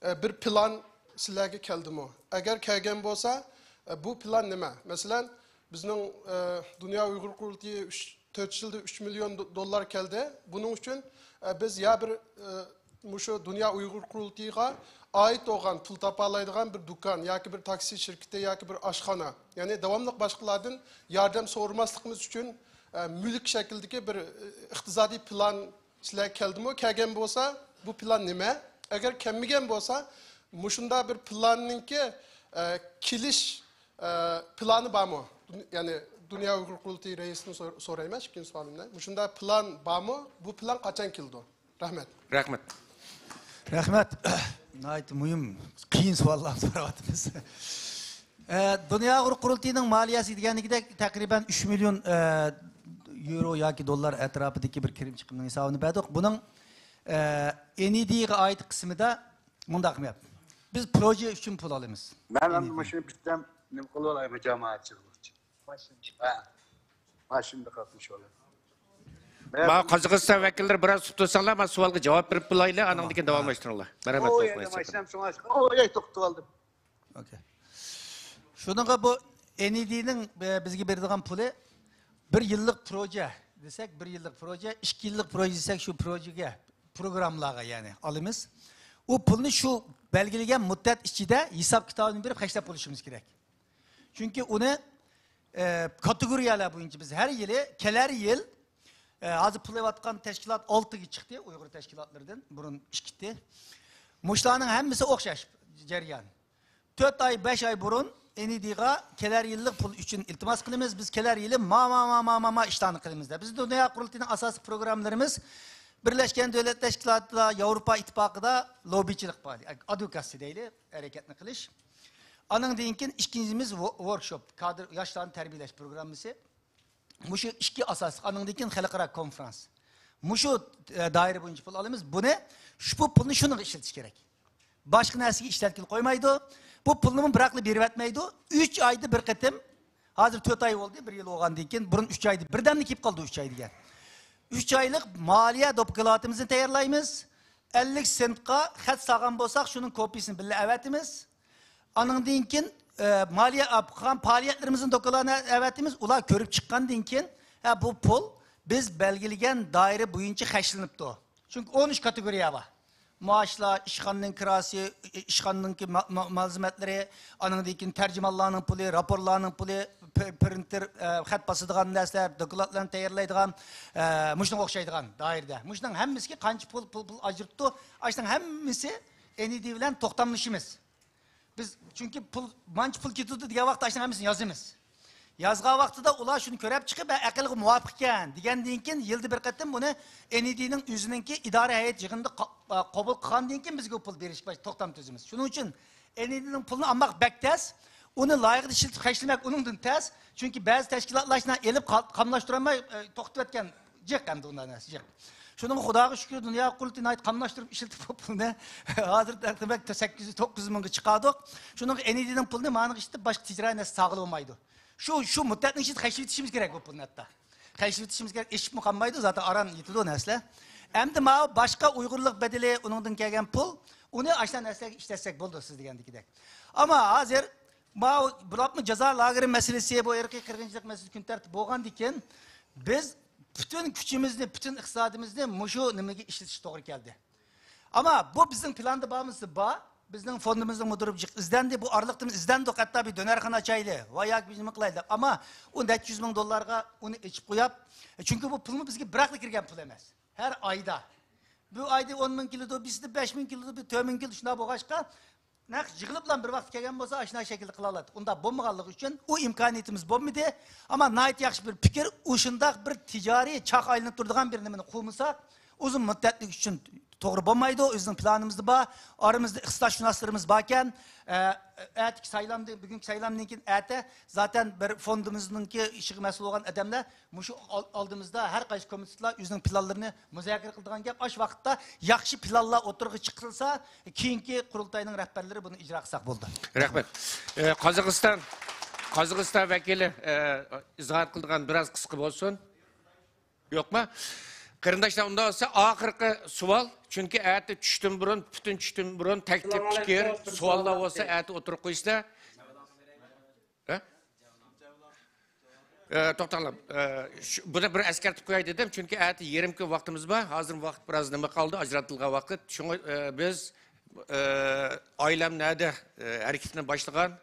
ئە، بىر پىلان سىلەرگە كەلدىمۇ؟ ئەگەر كەلگەن بولسا، ئە، بۇ پىلان نېمە؟ مەسىلەن، بىزنىڭ، ئە، دۇنيا ئۇيغۇر قۇرۇلتىيى ئۈچ، تۆت يىلدا ئۈچ مىليون دو-، دوللار كەلدى. بۇنىڭ ئۈچۈن، ئە، بىز يا بىر، ئە، مۇشۇ دۇنيا ئۇيغۇر قۇرۇلتىيىغا ئائىت بولغان پۇل تاپالايدىغان بىر دۇكان ياكى بىر تاكسى شىركىتى ياكى بىر ئاشخانا، يەنى داۋاملىق باشقىلاردىن ياردەم سورىماسلىقىمىز ئۈچۈن، ئە، مۈلۈك شەكلىدىكى بىر، ئە، ئىقتىسادىي پىلان سىلەرگە كەلدىمۇ؟ كەلگەن بولسا، بۇ پىلان نېمە؟ ئەگەر كەلمىگەن بولسا، مۇشۇنداق بىر پىلاننىڭكى، ئە، كېلىش، ئە، پىلانى بارمۇ؟ دۇن-، يەنى دۇنيا ئۇيغۇر قۇرۇلتىيى رەئىسىدىن سور-، سورايمەن ئىككىنچى سوئالىمنى. مۇشۇنداق پىلان بارمۇ؟ بۇ پىلان قاچان كېلىدۇ؟ رەھمەت. رەھمەت. رەھمەت. ناھايىتى مۇھىم، قىيىن سوئاللارنى سوراۋاتىمىز. ئە، دۇنيا ئۇيغۇر قۇرۇلتىيىنىڭ مالىيەسى دېگەنلىكىدەك تەقرىبەن ئۈچ مىليون، ئە، يورو ياكى دوللار ئەتراپىدىكى بىر كىرىم چىقىمنىڭ ھېسابىنى بەردۇق. بۇنىڭ، ئە، ئېن ئى دىغا ئائىت قىسمىدا مۇنداق گەپ. بىز پروژې ئۈچۈن پۇل ئالىمىز. مەن ئەمدى مۇشۇنى بىتسەم نېمە قىلىۋالايمەن جامائەتچىلىك ئۈچۈن؟ ھە. ماشىنىدا قاتنىشىۋالىدۇ. مانا قازاقىستان ۋەكىللىرى بىراز سۇپ تۇرساڭلار، مانا سۇ سوئالغا جاۋاب بېرىپ بولايلى، ئانىڭدىن كېيىن داۋاملاشتۇرۇڭلار. مەرھەمەت، توختىتىۋالدىم. ئوكەي. شۇنىڭغا بۇ ئېنىدىنىڭ بىزگە بېرىدىغان پۇلى بىر يىللىق پروژە دېسەك، بىر يىللىق پروژە، ئىككى يىللىق پروژە دېسەك، شۇ پروژىگە، پروگراممىلارغا يەنى ئالىمىز. ئۇ پۇلنى شۇ بەلگىلىگەن مۇددەت ئىچىدە ھېساب كىتابىنى بېرىپ خەجلەپ بولۇشىمىز كېرەك. چۈنكى ئۇنى ئە، كاتېگورىيەلەر بويىچە بىز ھەر يىلى، كېلەر يىل، ئە، ھازىر پۇل ئېلىۋاتقان تەشكىلات ئالتىگە چىقتى، ئۇيغۇر تەشكىلاتلىرىدىن بۇرۇن ئىككى ئىدى. مۇشۇلارنىڭ ھەممىسى ئوخشاش جەريان. تۆت ئاي، بەش ئاي بۇرۇن ئېنىدىغا كېلەر يىللىق پۇل ئۈچۈن ئىلتىماس قىلىمىز. بىز كېلەر يىلى ما، ما، ما، ما، ما، ما ئىشلارنى قىلىمىز دەپ. بىزنىڭ دۇنيا قۇرۇلتىيىنىڭ ئاساسىي پروگراممىلىرىمىز بىرلەشكەن دۆلەت تەشكىلاتىدا، ياۋروپا ئىتتىپاقىدا لوببىچىلىق پائالىيىتى، ئادۋوكاسى دەيلى، ھەرىكەتنى قىلىش. ئانىڭدىن كېيىن ئىككىنچىمىز ۋو-، ۋوركشوپ، كادىر، ياشلارنى تەربىيەلەش پروگراممىسى. مۇشۇ ئىككى ئاساسلىق، ئانىڭدىن كېيىن خەلقئارا كونفرانس. مۇشۇ، ئە، دائىرە بويىچە پۇل ئالىمىز. بۇنى، شۇ پۇلنى شۇنىڭغا ئىشلىتىش كېرەك. باشقا نەرسىگە ئىشلەتكىلى قويمايدۇ. بۇ پۇلنىمۇ بىراقلا بېرىۋەتمەيدۇ. ئۈچ ئايدا بىر قېتىم، ھازىر تۆت ئاي بولدى، بىر يىل بولغاندىن كېيىن، بۇرۇن ئۈچ ئايدا، بىردەمدە كېلىپ قالدى ئۈچ ئاي دېگەن. ئۈچ ئايلىق مالىيە دوكلاتىمىزنى تەييارلايمىز. ئەللىك سېنتقا خەت سالغان بولساق، شۇنىڭ كوپىيىسىنى بىللە ئەۋەتىمىز. ئانىڭدىن كېيىن، ئە، مالىيە، ئا، قىلغان پائالىيەتلىرىمىزنىڭ دوكلاتىنى ئەۋەتىمىز. ئۇلار كۆرۈپ چىققاندىن كېيىن، ھە، بۇ پۇل بىز بەلگىلىگەن دائىرە بويىچە خەجلىنىپتۇ. چۈنكى ئون ئۈچ كاتېگورىيە بار. مائاشلار، ئىشخانىنىڭ كىراسى، ئىشخانىنىڭكى ما-، ما-، مۇلازىمەتلىرى، ئانىڭدىن كېيىن تەرجىمانلارنىڭ پۇلى، راپورلارنىڭ پۇلى، پ-، پرىنتېر، ئە، خەت باسىدىغان نەرسىلەر، دوكلاتلارنى تەييارلايدىغان، ئە، مۇشۇنىڭغا ئوخشايدىغان دائىرىدە. مۇشۇنىڭ ھەممىسىگە قانچە پۇل، پۇل، پۇل ئاجرىتىپتۇ، ئاشۇنىڭ ھەممىسى ئېنىدى بىلەن توختاملىشىمىز. بىز چۈنكى پۇل، مانچە پۇل كېتىدۇ دېگەن ۋاقىتتا ئاشۇنىڭ ھەممىسىنى يازىمىز. يازغان ۋاقتىدا ئۇلار شۇنى كۆرۈپ چىقىپ، ھە، ئەقىلگە مۇۋاپىق ئىكەن دېگەندىن كېيىن، يىلدا بىر قېتىم بۇنى ئېنىدىنىڭ ئۆزىنىڭكى ئىدارە ھەيئەت يىغىنىدا قا-، قوبۇل قىلغاندىن كېيىن بىزگە ئۇ پۇل بېرىشكە باش-، توختام تۈزىمىز. شۇنىڭ ئۈچۈن ئېنىدىنىڭ پۇلىنى ئالماق بەك تەس، ئۇنى لايىقىدا ئىشلىتىپ خەجلىمەك ئۇنىڭدىن تەس. چۈنكى بەزى تەشكىلاتلار شۇنداق ئېلىپ قا-، قاملاشتۇرالماي، ئە، توختىۋەتكەن جىق ئەمدى ئۇنداق نەرسە جىق. شۇنىڭغا خۇداغا شۈكۈر، دۇنيا قۇرۇلتىيى ناھايىتى قاملاشتۇرۇپ ئىشلىتىپ بۇ پۇلنى ھازىر دېمەك سەككىز يۈز، توققۇز يۈز مىڭغا چىقاردۇق. شۇنىڭغا ئېنىدىنىڭ پۇلىنى مانىڭغا ئىشلىتىپ باشقا تىجارەت نەرسە سالغىلى بولمايدۇ. شۇ، شۇ مۇددەتنىڭ ئىچىدە خەجلىۋېتىشىمىز كېرەك بۇ پۇلنى ھەتتا. خەجلىۋېتىشىمىز كېرەك، ئېشىپمۇ قالمايدۇ، زاتەن ئاران يېتىدۇ نەرسىلەر. ئەمدى ماۋۇ باشقا ئۇيغۇرلۇق بەدىلى، ئۇنىڭدىن كەلگەن پۇل، ئۇنى ئاشۇنداق نەرسىلەرگە ئىشلەتسەك بولىدۇ سىز دېگەندىكىدەك. ئەمما ھازىر ماۋۇ بۇلاپمۇ جازا لاگېرى مەسىلىسى، بۇ ئىرقىي قىرغىنچىلىق مەسىلىسى كۈن تەرتىپ بولغاندىكىن، بىز پۈتۈن كۈچىمىزنى، پۈتۈن ئىقتىسادىمىزنى مۇشۇ نېمىگە ئىشلىتىش توغرا كەلدى. ئەمما بۇ بىزنىڭ پىلاندا بارمۇ دېسە بار. بىزنىڭ فوندىمىزنىڭ مۇدىرى ئىزدەندى، بۇ ئارىلىقتا ئىزدەندۇق، ھەتتا بىر دۆنەرخانا ئاچايلى ۋە ياكى بىر نېمە قىلايلى دەپ. ئەمما ئۇ نەچچە يۈز مىڭ دوللارغا ئۇنى ئېچىپ قويۇپ، چۈنكى بۇ پۇلمۇ بىزگە بىراقلا كىرگەن پۇل ئەمەس. ھەر ئايدا. بۇ ئايدا ئون مىڭ كېلىدۇ، بىرسىدە بەش مىڭ كېلىدۇ، بىر تۆت مىڭ كېلىدۇ، شۇنداق بولغاچقا، نەق يىغىلىپلا بىر ۋاقىت كەلگەن بولسا، ئاشۇنداق شەكىلدە قىلالايتتۇق. ئۇنداق بولمىغانلىقى ئۈچۈن ئۇ ئىمكانىيىتىمىز بولمىدى. ئەمما ناھايىتى ياخشى بىر پىكىر، ئۇ شۇنداق بىر تىجارىي چاق ئايلىنىپ تۇرىدىغان بىر نېمىنى قۇرمىساق، ئۇزۇن مۇددەتلىك ئۈچۈن توغرا بولمايدۇ. ئۆزىنىڭ پىلانىمىزدا بار. ئارىمىزدا ئىقتىسادشۇناسلىرىمىز باركەن. ئە، ئەتىكى سايلامدىن، بۈگۈنكى سايلامدىن كېيىن ئەتە زاتەن بىر فوندىمىزنىڭكى ئىشىغا مەسئۇل بولغان ئادەملەر مۇشۇ ئال-، ئالدىمىزدا ھەر قايسى كومىتېتلار ئۆزىنىڭ پىلانلىرىنى مۇزاكىرە قىلىدىغان گەپ. ئاشۇ ۋاقىتتا ياخشى پىلانلار ئوتتۇرىغا چىقىرىلسا، كېيىنكى قۇرۇلتاينىڭ رەھبەرلىرى بۇنى ئىجرا قىلساق بولىدۇ. رەھمەت. ئە، قازاقىستان، قازاقىستان ۋەكىلى، ئە، ئىزھار قىلىدىغان بىراز قىسقا بولسۇن. يوقما؟ قېرىنداشلار، ئۇنداق بولسا ئاخىرقى سوئال، چۈنكى ئەتە چۈشتىن بۇرۇن، پۈتۈن چۈشتىن بۇرۇن تەكلىپ، پىكىر، سوئاللار بولسا ئەتە ئوتتۇرىغا قويىسىلەر. ھە؟ ئە، توختاڭلار. ئە، شۇ، بۇنى بىر ئەسكەرتىپ قوياي دېدىم، چۈنكى ئەتە يېرىم كۈن ۋاقتىمىز بار. ھازىر ۋاقىت بىراز نېمە قالدى، ئاجرىتىلغان ۋاقىت. شۇڭا، ئە، بىز، ئە، ئائىلەم نەدە، ئە، ھەرىكىتىنى باشلىغان،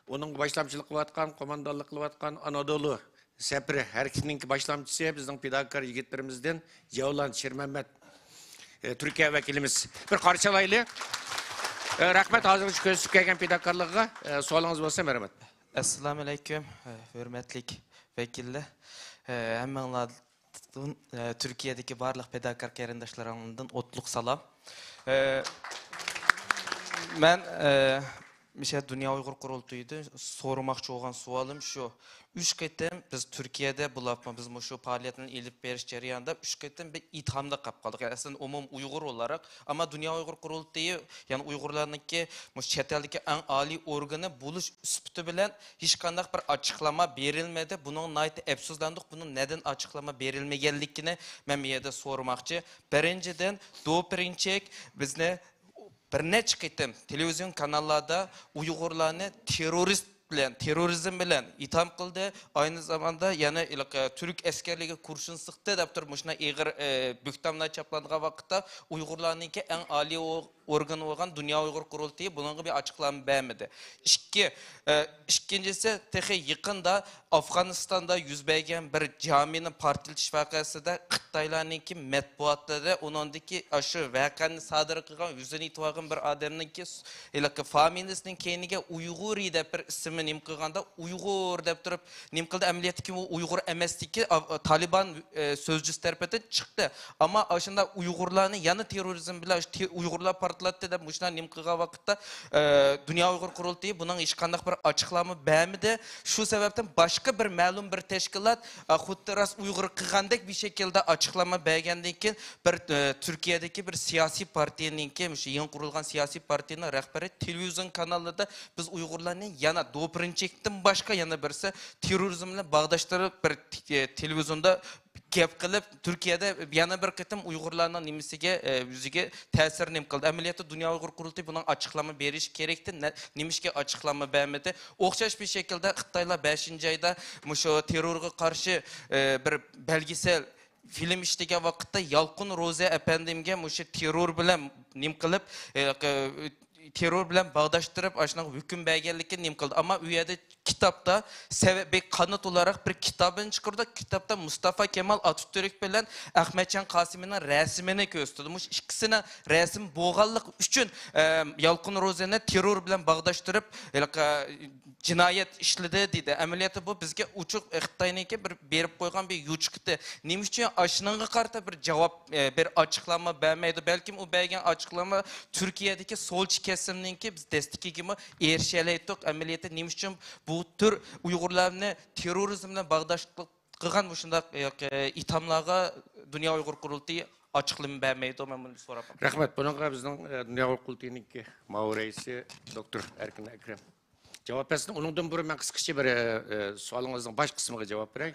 ئۇنىڭغا باشلامچىلىق قىلىۋاتقان، قوماندانلىق قىلىۋاتقان ئانادولۇ سەپىرى ھەرىكىتىنىڭكى باشلامچىسى، بىزنىڭ پىداكار يىگىتلىرىمىزدىن جەۋلان شىرمەممەت، ئە، تۈركىيە ۋەكىلىمىز. بىر قارشى ئالايلى. ئە، رەھمەت، ھازىرغىچە كۆرسىتىپ كەلگەن پىداكارلىقىغا. ئە، سوئالىڭىز بولسا، مەرھەمەت. ئەسسالامۇئەلەيكۇم، ھۆرمەتلىك ۋەكىللەر. ھەممىڭلاردىن، تۈركىيەدىكى بارلىق پىداكار قېرىنداشلىرىمدىن ئوتلۇق سالام. مەن مىشە دۇنيا ئۇيغۇر قۇرۇلتىيىدىن سورىماقچى بولغان سوئالىم شۇ. ئۈچ قېتىم بىز تۈركىيەدە بولۇپمۇ، بىز مۇشۇ پائالىيەتنى ئېلىپ بېرىش جەريانىدا ئۈچ قېتىم بىر ئىتتىھامدا قاپ قالدۇق. ئەسلىدە ئومۇم ئۇيغۇر ئولاراق، ئەمما دۇنيا ئۇيغۇر قۇرۇلتىيى، يەنى ئۇيغۇرلارنىڭكى مۇشۇ چەت ئەلدىكى ئەڭ ئالىي ئورگىنى بولۇش سۈپىتى بىلەن ھېچقانداق بىر ئاچىقلانما بېرىلمىدى. بۇنىڭغا ناھايىتى ئەپسۇسلاندۇق. بۇنىڭ نەدىن ئاچىقلانما بېرىلمىگەنلىكىنى مەن بۇ يەردە سورىماقچى. بىرىنچىدىن، دوپرىنچېك بىزنى بىر نەچچە قېتىم تېلېۋىزىيون كاناللاردا ئۇيغۇرلارنى تېررورىست بىلەن، تېررورىزم بىلەن ئىتتىھام قىلدى. ئاينى زاماندا يەنە ھېلىقى تۈرك ئەسكەرلىرىگە كۇرشۇن سىقتى دەپ تۇرۇپ، مۇشۇنداق ئېغىر، ئە، بۆھتانلار چاپلانغان ۋاقىتتا ئۇيغۇرلارنىڭكى ئەڭ ئالىي ئو-، ئورگىنى بولغان دۇنيا ئۇيغۇر قۇرۇلتىيى بۇنىڭغا بىر ئاچىقلانما بەرمىدى. ئىككى، ئە، ئىككىنچىسى، تېخى يېقىندا ئافغانىستاندا يۈز بەرگەن بىر جامىنى پارتلىتىش ۋەقەسىدە خىتايلارنىڭكى مەتبۇئاتلىرى ئۇنىڭدىكى ئاشۇ ۋەقەنى سادىر قىلغان، يۈزىنى ئېتىۋالغان بىر ئادەمنىڭكى س-، ھېلىقى فامىلىسىنىڭ كەينىگە ئۇيغۇرى دەپ بىر ئىسىمنى نېمە قىلغاندا، ئۇيغۇر دەپ تۇرۇپ نېمە قىلدى، ئەمەلىيەتتىكى ئۇ ئۇيغۇر ئەمەستىكى، ئا-، تالىبان، ئە، سۆزچىسى تەرىپىدىن چىقتى. ئەمما ئاشۇنداق ئۇيغۇرلارنى يەنە تېررورىزم بىلەن شۇ تې-، ئۇيغۇرلار پارتلاتتى دەپ مۇشۇنداق نېمە قىلغان ۋاقىتتا، ئە، دۇنيا ئۇيغۇر قۇرۇلتىيى بۇنىڭ ھېچقانداق بىر ئاچىقلانما بەرمىدى. شۇ سەۋەبتىن باشقا بىر مەلۇم بىر تەشكىلات، ئە، خۇددى راست ئۇيغۇر قىلغاندەك بىر شەكىلدە ئاچىقلانما بەرگەندىن كېيىن، بىر، ئە، تۈركىيەدىكى بىر سىياسىي پارتىيەنىڭكى، مۇشۇ يېڭى قۇرۇلغان سىياسىي پارتىيىنىڭ رەھبىرى تېلېۋىزىيون كاناللىرىدا بىز ئۇيغۇرلارنى يەنە دوپرىنچىكتىن باشقا يەنە بىرسى تېررورىزم بىلەن باغداشتۇرۇپ بىر ت-، تېلېۋىزىيوندا گەپ قىلىپ، تۈركىيەدە يەنە بىر قېتىم ئۇيغۇرلارنىڭ نېمىسىگە، ئە، يۈزىگە تەسىر نېمە قىلدى. ئەمەلىيەتتە دۇنيا ئۇيغۇر قۇرۇلتىيى بۇنىڭ ئاچىقلانما بېرىشى كېرەكتى. نە-، نېمىشقا ئاچىقلانما بەرمىدى؟ ئوخشاش بىر شەكىلدە خىتايلار بەشىنچى ئايدا مۇشۇ تېررورغا قارشى، ئە، بىر بەلگىسەل فىلىم ئىشلىگەن ۋاقىتتا يالقۇن روزى ئەپەندىمگە مۇشۇ تېررور بىلەن نېمە قىلىپ، ئە، تېررور بىلەن باغداشتۇرۇپ، ئاشۇنىڭغا ھۆكۈم بەرگەنلىكىنى نېمە قىلدى. ئەمما ئۇ يەردە كىتابتا سەۋە-، بىر قانات ئولاراق بىر كىتابىنى چىقىرىدۇ. كىتابتا مۇستافا كېمال ئاتاتۈرك بىلەن ئەخمەتجان قاسىمىنىڭ رەسىمىنى كۆرسىتىدۇ. مۇشۇ ئىككىسىنىڭ رەسىمى بولغانلىقى ئۈچۈن، ئە، يالقۇن روزىنى تېررور بىلەن باغداشتۇرۇپ، ھېلىقى جىنايەت ئىشلىدى دېدى. ئەمەلىيەتتە بۇ بىزگە ئوچۇق، ئە، خىتاينىڭكى بىر بېرىپ قويغان بىر يوچۇقىتى. نېمە ئۈچۈن ئاشۇنىڭغا قارىتا بىر جاۋاب، ئە، بىر ئاچىقلانما بەرمەيدۇ؟ بەلكىم ئۇ بەرگەن ئاچىقلانما تۈركىيەدىكى سولچى كېسىمنىڭكى بىز دەستىكىگىمۇ ئېرىشەلەيتتۇق. ئەمەلىيەتتە نېمە ئۈچۈن بۇ تۈر ئۇيغۇرلارنى تېررورىزم بىلەن باغداشلىق قىلغان مۇشۇنداق، ئە، ئىتتىھاملارغا دۇنيا ئۇيغۇر قۇرۇلتىيى ئاچىقلىما بەرمەيدۇ؟ مەن بۇنى سوراپ باقاي. رەھمەت. بۇنىڭغا بىزنىڭ، ئە، دۇنيا ئۇيغۇر قۇرۇلتىيىنىڭكى مۇئاۋىن رەئىسى دوكتور ئەركىن ئەكرەم جاۋاب بەرسۇن. ئۇنىڭدىن بۇرۇن مەن قىسقىچە بىر، ئە، ئە، سوئالىڭىزنىڭ باش قىسمىغا جاۋاب بېرەي.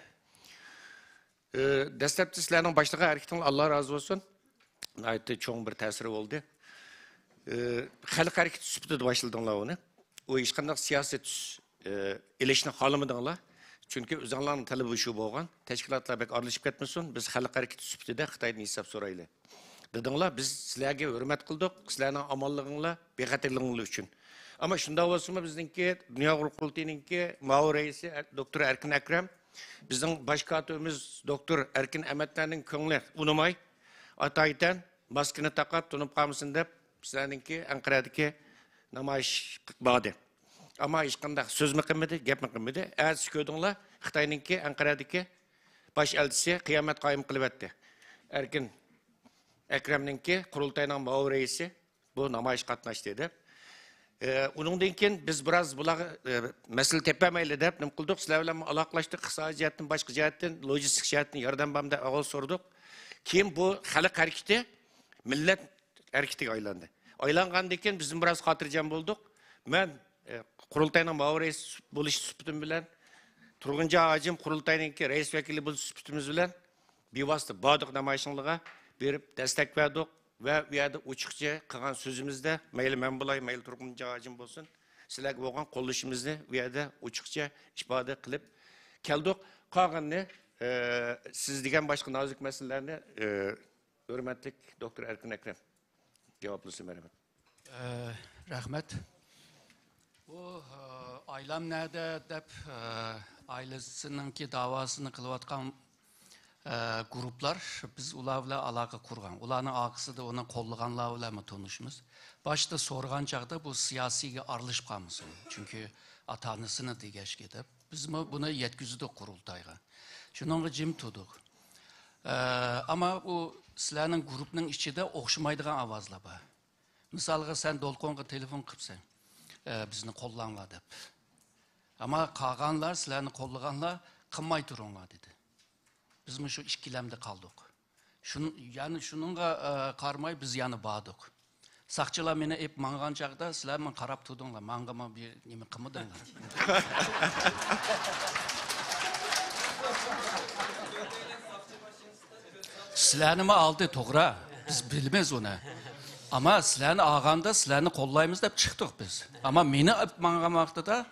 ئە، دەسلەپتە سىلەرنىڭ باشلىغان ھەرىكىتىڭلار، ئاللا رازى بولسۇن، ناھايىتى چوڭ بىر تەسىرى بولدى. ئە، خەلق ھەرىكىتى سۈپىتىدە باشلىدىڭلار ئۇنى. ئۇ ھېچقانداق سىياسىي تۈس، ئە، ئېلىشنى خالىمىدىڭلار. چۈنكى ئۆزۈڭلارنىڭ تەلىپى شۇ بولغان. تەشكىلاتلار بەك ئارىلىشىپ كەتمىسۇن، بىز خەلق ھەرىكىتى سۈپىتىدە خىتايدىن ھېساب سورايلى دېدىڭلار. بىز سىلەرگە ھۆرمەت قىلدۇق، سىلەرنىڭ ئامانلىقىڭلار، بىخەتەرلىكىڭلار ئۈچۈن. ئەمما شۇنداق بولسىمۇ، بىزنىڭكى دۇنيا ئۇيغۇر قۇرۇلتىيىنىڭكى مۇئاۋىن رەئىسى، ئە، دوكتور ئەركىن ئەكرەم، بىزنىڭ باش كاتىپىمىز دوكتور ئەركىن ئەمەتلەرنىڭ كۆڭلى ئۇنىماي، ئاتايىتەن ماسكىنى تاقاپ، تونۇپ قالمىسۇن دەپ، سىلەرنىڭكى ئەنقەرەدىكى نامايىشقا باردى. ئەمما ھېچقانداق سۆزمۇ قىلمىدى، گەپمۇ قىلمىدى. ئەتىسى كۆردۈڭلار، خىتاينىڭكى ئەنقەرەدىكى باش ئەلچىسى قىيامەت قايىم قىلىۋەتتى. ئەركىن ئەكرەمنىڭكى قۇرۇلتاينىڭ مۇئاۋىن رەئىسى بۇ نامايىشقا قاتناشتى دەپ. ئە، ئۇنىڭدىن كېيىن بىز بىراز بۇلارغا، ئە، مەسىلە تېپەلمەيلى دەپ نېمە قىلدۇق، سىلەر بىلەن ئالاقىلەشتۇق، ئىقتىسادىي جەھەتتىن، باشقا جەھەتتىن، لوجىستىك جەھەتتىن ياردەم بارمۇ دەپ ئەھۋال سورىدۇق. كېيىن بۇ خەلق ھەرىكىتى مىللەت ھەرىكىتىگە ئايلاندى. ئايلانغاندىن كېيىن بىزمۇ بىراز خاتىرجەم بولدۇق. مەن، ئە، قۇرۇلتاينىڭ مۇئاۋىن رەئىسى بولۇش سۈپىتىم بىلەن، تۇرغۇنجان ھاجىم قۇرۇلتاينىڭكى رەئىس ۋەكىلى بولۇش سۈپىتىمىز بىلەن بىۋاسىتە باردۇق نامايىشىڭلارغا، بېرىپ دەستەك بەردۇق ۋە ئۇ يەردە ئوچۇقچە قىلغان سۆزىمىزدە، مەيلى مەن بولاي، مەيلى تۇرغۇنجان ھاجىم بولسۇن، سىلەرگە بولغان قوللىشىمىزنى ئۇ يەردە ئوچۇقچە ئىپادە قىلىپ كەلدۇق. قالغىنىنى، ئە، سىز دېگەن باشقا نازۇك مەسىلىلەرنى، ئە، ھۆرمەتلىك دوكتور ئەركىن ئەكرەم جاۋابلىسۇن، مەرھەمەت. ئە، رەھمەت. بۇ، ئە، ئايلام نەدە دەپ، ئە، ئائىلىسىنىڭكى داۋاسىنى قىلىۋاتقان، ئە، گۇرۇپلار، بىز ئۇلار بىلەن ئالاقە قۇرغان. ئۇلارنىڭ ئارقىسىدا ئۇنى قوللىغانلار بىلەنمۇ تونۇشىمىز. باشتا سورىغان چاغدا بۇ سىياسىيگە ئارىلىشىپ قالمىسۇن. چۈنكى ئاتا-ئانىسىنى دېگەچكە دەپ. بىزمۇ بۇنى يەتكۈزدۇق قۇرۇلتايغا. شۇنىڭغا جىم تۇردۇق. ئە، ئەمما ئۇ سىلەرنىڭ گۇرۇپنىڭ ئىچىدە ئوخشىمايدىغان ئاۋازلار بار. مىسالغا، سەن دولقۇنغا تېلېفون قىپسەن. ئە، بىزنى قوللاڭلار دەپ. ئەمما قالغانلار، سىلەرنى قوللىغانلار قىلماي تۇرۇڭلار دېدى. بىزمۇ شۇ ئىككىلەمدە قالدۇق. شۇن-، يەنى شۇنىڭغا، ئە، قارىماي بىز يەنە باردۇق. ساقچىلار مېنى ئېلىپ ماڭغان چاغدا سىلەر ماڭا قاراپ تۇردۇڭلار، ماڭغىمۇ بىر نېمە قىلمىدىڭلار. سىلەرنىمۇ ئالدى، توغرا. بىز بىلىمىز ئۇنى. ئەمما سىلەرنى ئالغاندا سىلەرنى قوللايمىز دەپ چىقتۇق بىز. ئەمما مېنى ئېلىپ ماڭغان ۋاقتىدا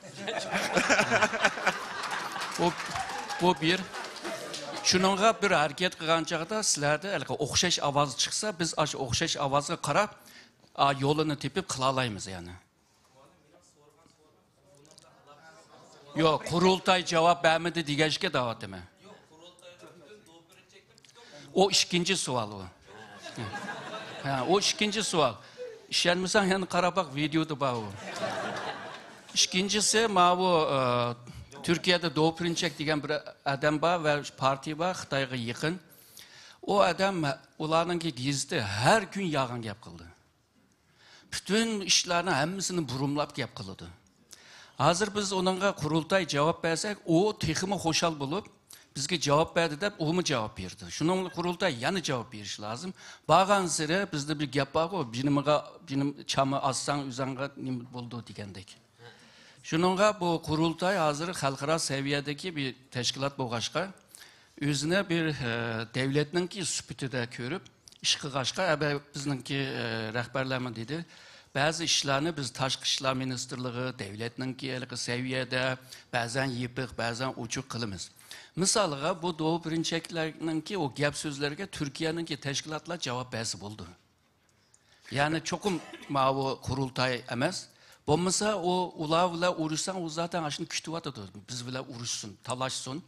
بۇ، بۇ بىر. شۇنىڭغا بىر ھەرىكەت قىلغان چاغدا سىلەردە ھېلىقى ئوخشاش ئاۋاز چىقسا، بىز ئاشۇ ئوخشاش ئاۋازغا قاراپ، ئا، يولىنى تېپىپ قىلالايمىز يەنى. ياق، قۇرۇلتاي جاۋاب بەرمىدى دېگەچكە دەۋاتىمەن. ئۇ ئىككىنچى سوئال ئۇ. ھە، ئۇ ئىككىنچى سوئال. ئىشەنمىسەڭ يەنە قاراپ باق، ۋىدېئودا بار ئۇ. ئىككىنچىسى، ماۋۇ، ئە، تۈركىيەدە دوپرىنچەك دېگەن بىر ئادەم بار ۋە پارتىيە بار، خىتايغا يېقىن. ئۇ ئادەم ئۇلارنىڭكى گېزىتى ھەر كۈن يالغان گەپ قىلدى. پۈتۈن ئىشلارنىڭ ھەممىسىنى بۇرمىلاپ گەپ قىلىدۇ. ھازىر بىز ئۇنىڭغا قۇرۇلتاي جاۋاب بەرسەك، ئۇ تېخىمۇ خۇشال بولۇپ، بىزگە جاۋاب بەردى دەپ، ئۇمۇ جاۋاب بېرىدۇ. شۇنىڭ بىلەن قۇرۇلتاي يەنە جاۋاب بېرىشى لازىم. بارغانسېرى بىزدە بىر گەپ بارغۇ، «بىنىمغا، بىنىم چامى ئازساڭ، ئۆزۈڭگە نېمە بولىدۇ؟» دېگەندەك. شۇنىڭغا بۇ قۇرۇلتاي ھازىر خەلقئارا سەۋىيەدىكى بىر تەشكىلات بولغاچقا، ئۆزىنى بىر، ئە، دەۋلەتنىڭكى سۈپىتىدە كۆرۈپ، ئىش قىلغاچقا، ئەبە بىزنىڭكى، ئە، رەھبەرلەرمۇ دېدى، بەزى ئىشلارنى بىز تاشقى ئىشلار مىنىستىرلىقى، دەۋلەتنىڭكى ھېلىقى سەۋىيەدە بەزەن يېپىق، بەزەن ئوچۇق قىلىمىز. مىسالىغا، بۇ دوپرىنچەكلەرنىڭكى ئۇ گەپ سۆزلىرىگە تۈركىيەنىڭكى تەشكىلاتلار جاۋاب بەرسە بولىدۇ. يەنى چوقۇم ماۋۇ قۇرۇلتاي ئەمەس. بولمىسا ئۇ، ئۇلار بىلەن ئۇرۇشساڭ، ئۇ زاتەن ئاشۇنى كۈتۈۋاتىدۇ. بىز بىلەن ئۇرۇشسۇن، تالاشسۇن.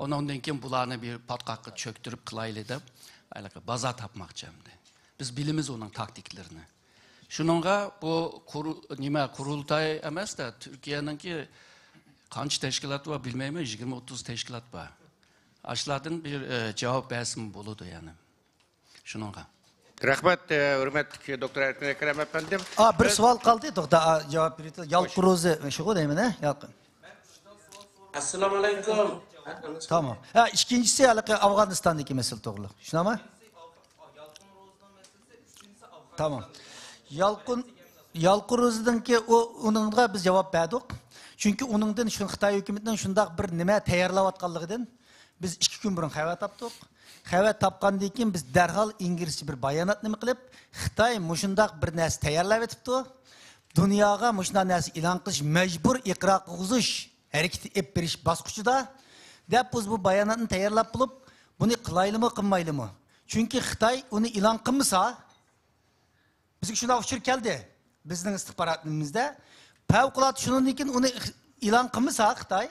ئۇنىڭدىن كېيىن بۇلارنى بىر پاتقاققا چۆكتۈرۈپ قىلايلى دەپ، ھېلىقى بازار تاپماقچى ئەمدى. بىز بىلىمىز ئۇنىڭ تاكتىكىلىرىنى. شۇنىڭغا بۇ قۇرۇ-، نېمە، قۇرۇلتاي ئەمەس-دە، تۈركىيەنىڭكى قانچە تەشكىلات بار بىلمەيمەن، يىگىرمە ئوتتۇز تەشكىلات بار. ئاشۇلاردىن بىر، ئە، جاۋاب بەرسىمۇ بولىدۇ يەنى. شۇنىڭغا. رەھمەت، ئە، ھۆرمەتلىك دوكتور ئەركىن ئەكرەم ئەپەندىم. ئا، بىر بىز سوئال قالدى، توختا، ئا، جاۋاب بېرىدۇ. يالقۇن روزى، شۇغۇ دەيمەن، ھە؟ يالقۇن. ئەسسالامۇ ئەلەيكۇم. تامام. ھە، ئىككىنچىسى ھېلىقى ئافغانىستاندىكى مەسىلە توغرۇلۇق. شۇنداقمۇ؟ تامام. يالقۇن، يالقۇن روزىدىنكى ئۇ، ئۇنىڭغا بىز جاۋاب بەردۇق. چۈنكى ئۇنىڭدىن شۇ خىتاي ھۆكۈمىتىنىڭ شۇنداق بىر نېمە تەييارلاۋاتقانلىقىدىن بىز ئىككى كۈن بۇرۇن خەۋەر تاپتۇق. خەۋەر تاپقاندىن كېيىن بىز دەرھال ئىنگلىزچە بىر بايانات نېمە قىلىپ، خىتاي مۇشۇنداق بىر نەرسە تەييارلاۋېتىپتۇ. دۇنياغا مۇشۇنداق نەرسە ئېلان قىلىش، مەجبۇر ئىقرار قىلغۇزۇش ھەرىكىتى ئېلىپ بېرىش باسقۇچىدا، دەپ بىز بۇ باياناتنى تەييارلاپ بولۇپ، بۇنى قىلايلىمۇ، قىلمايلىمۇ؟ چۈنكى خىتاي ئۇنى ئېلان قىلمىسا، بىزگە شۇنداق ئۇچۇر كەلدى. بىزنىڭ ئىستىخباراتىمىزدا پەۋقۇلئاددە شۇنىڭدىن كېيىن ئۇنى ئېلان قىلمىسا خىتاي،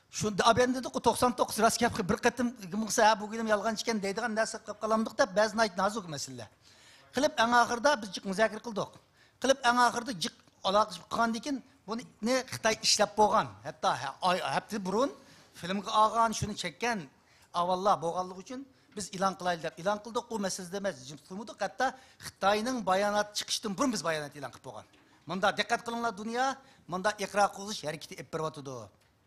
شۇ ئابەندىدە توقسان توققۇز راست گەپ، بىر قېتىم قىلمىسا، ھە، بۇ گېلىم يالغان ئىكەن دەيدىغان نەرسە قىلىپ قالامدۇق دەپ، بەزى ناھايىتى نازۇك مەسىلىلەر قىلىپ، ئەڭ ئاخىرىدا بىز جىق مۇزاكىرە قىلدۇق. قىلىپ، ئەڭ ئاخىرىدا جىق ئالاقىلىشىپ قىلغاندىن كېيىن، بۇنى خىتاي ئىشلەپ بولغان، ھەتتا ھە-، ئاي، ھەپتە بۇرۇن فىلىمغا ئالغان، شۇنى چەككەن ئەھۋاللار بولغانلىقى ئۈچۈن، بىز ئېلان قىلايلى دەپ ئېلان قىلدۇق. ئۇ مەسىلىدە مەن جىم تۇرمىدۇق. ھەتتا خىتاينىڭ بايانات چىقىشتىن بۇرۇن بىز بايانات ئېلان قىلىپ بولغان. مۇندا دىققەت قىلىڭلار، دۇنيا مۇندا ئىقرار قىلغۇزۇش ھەرىكىتى ئېلىپ بېرىۋاتىدۇ،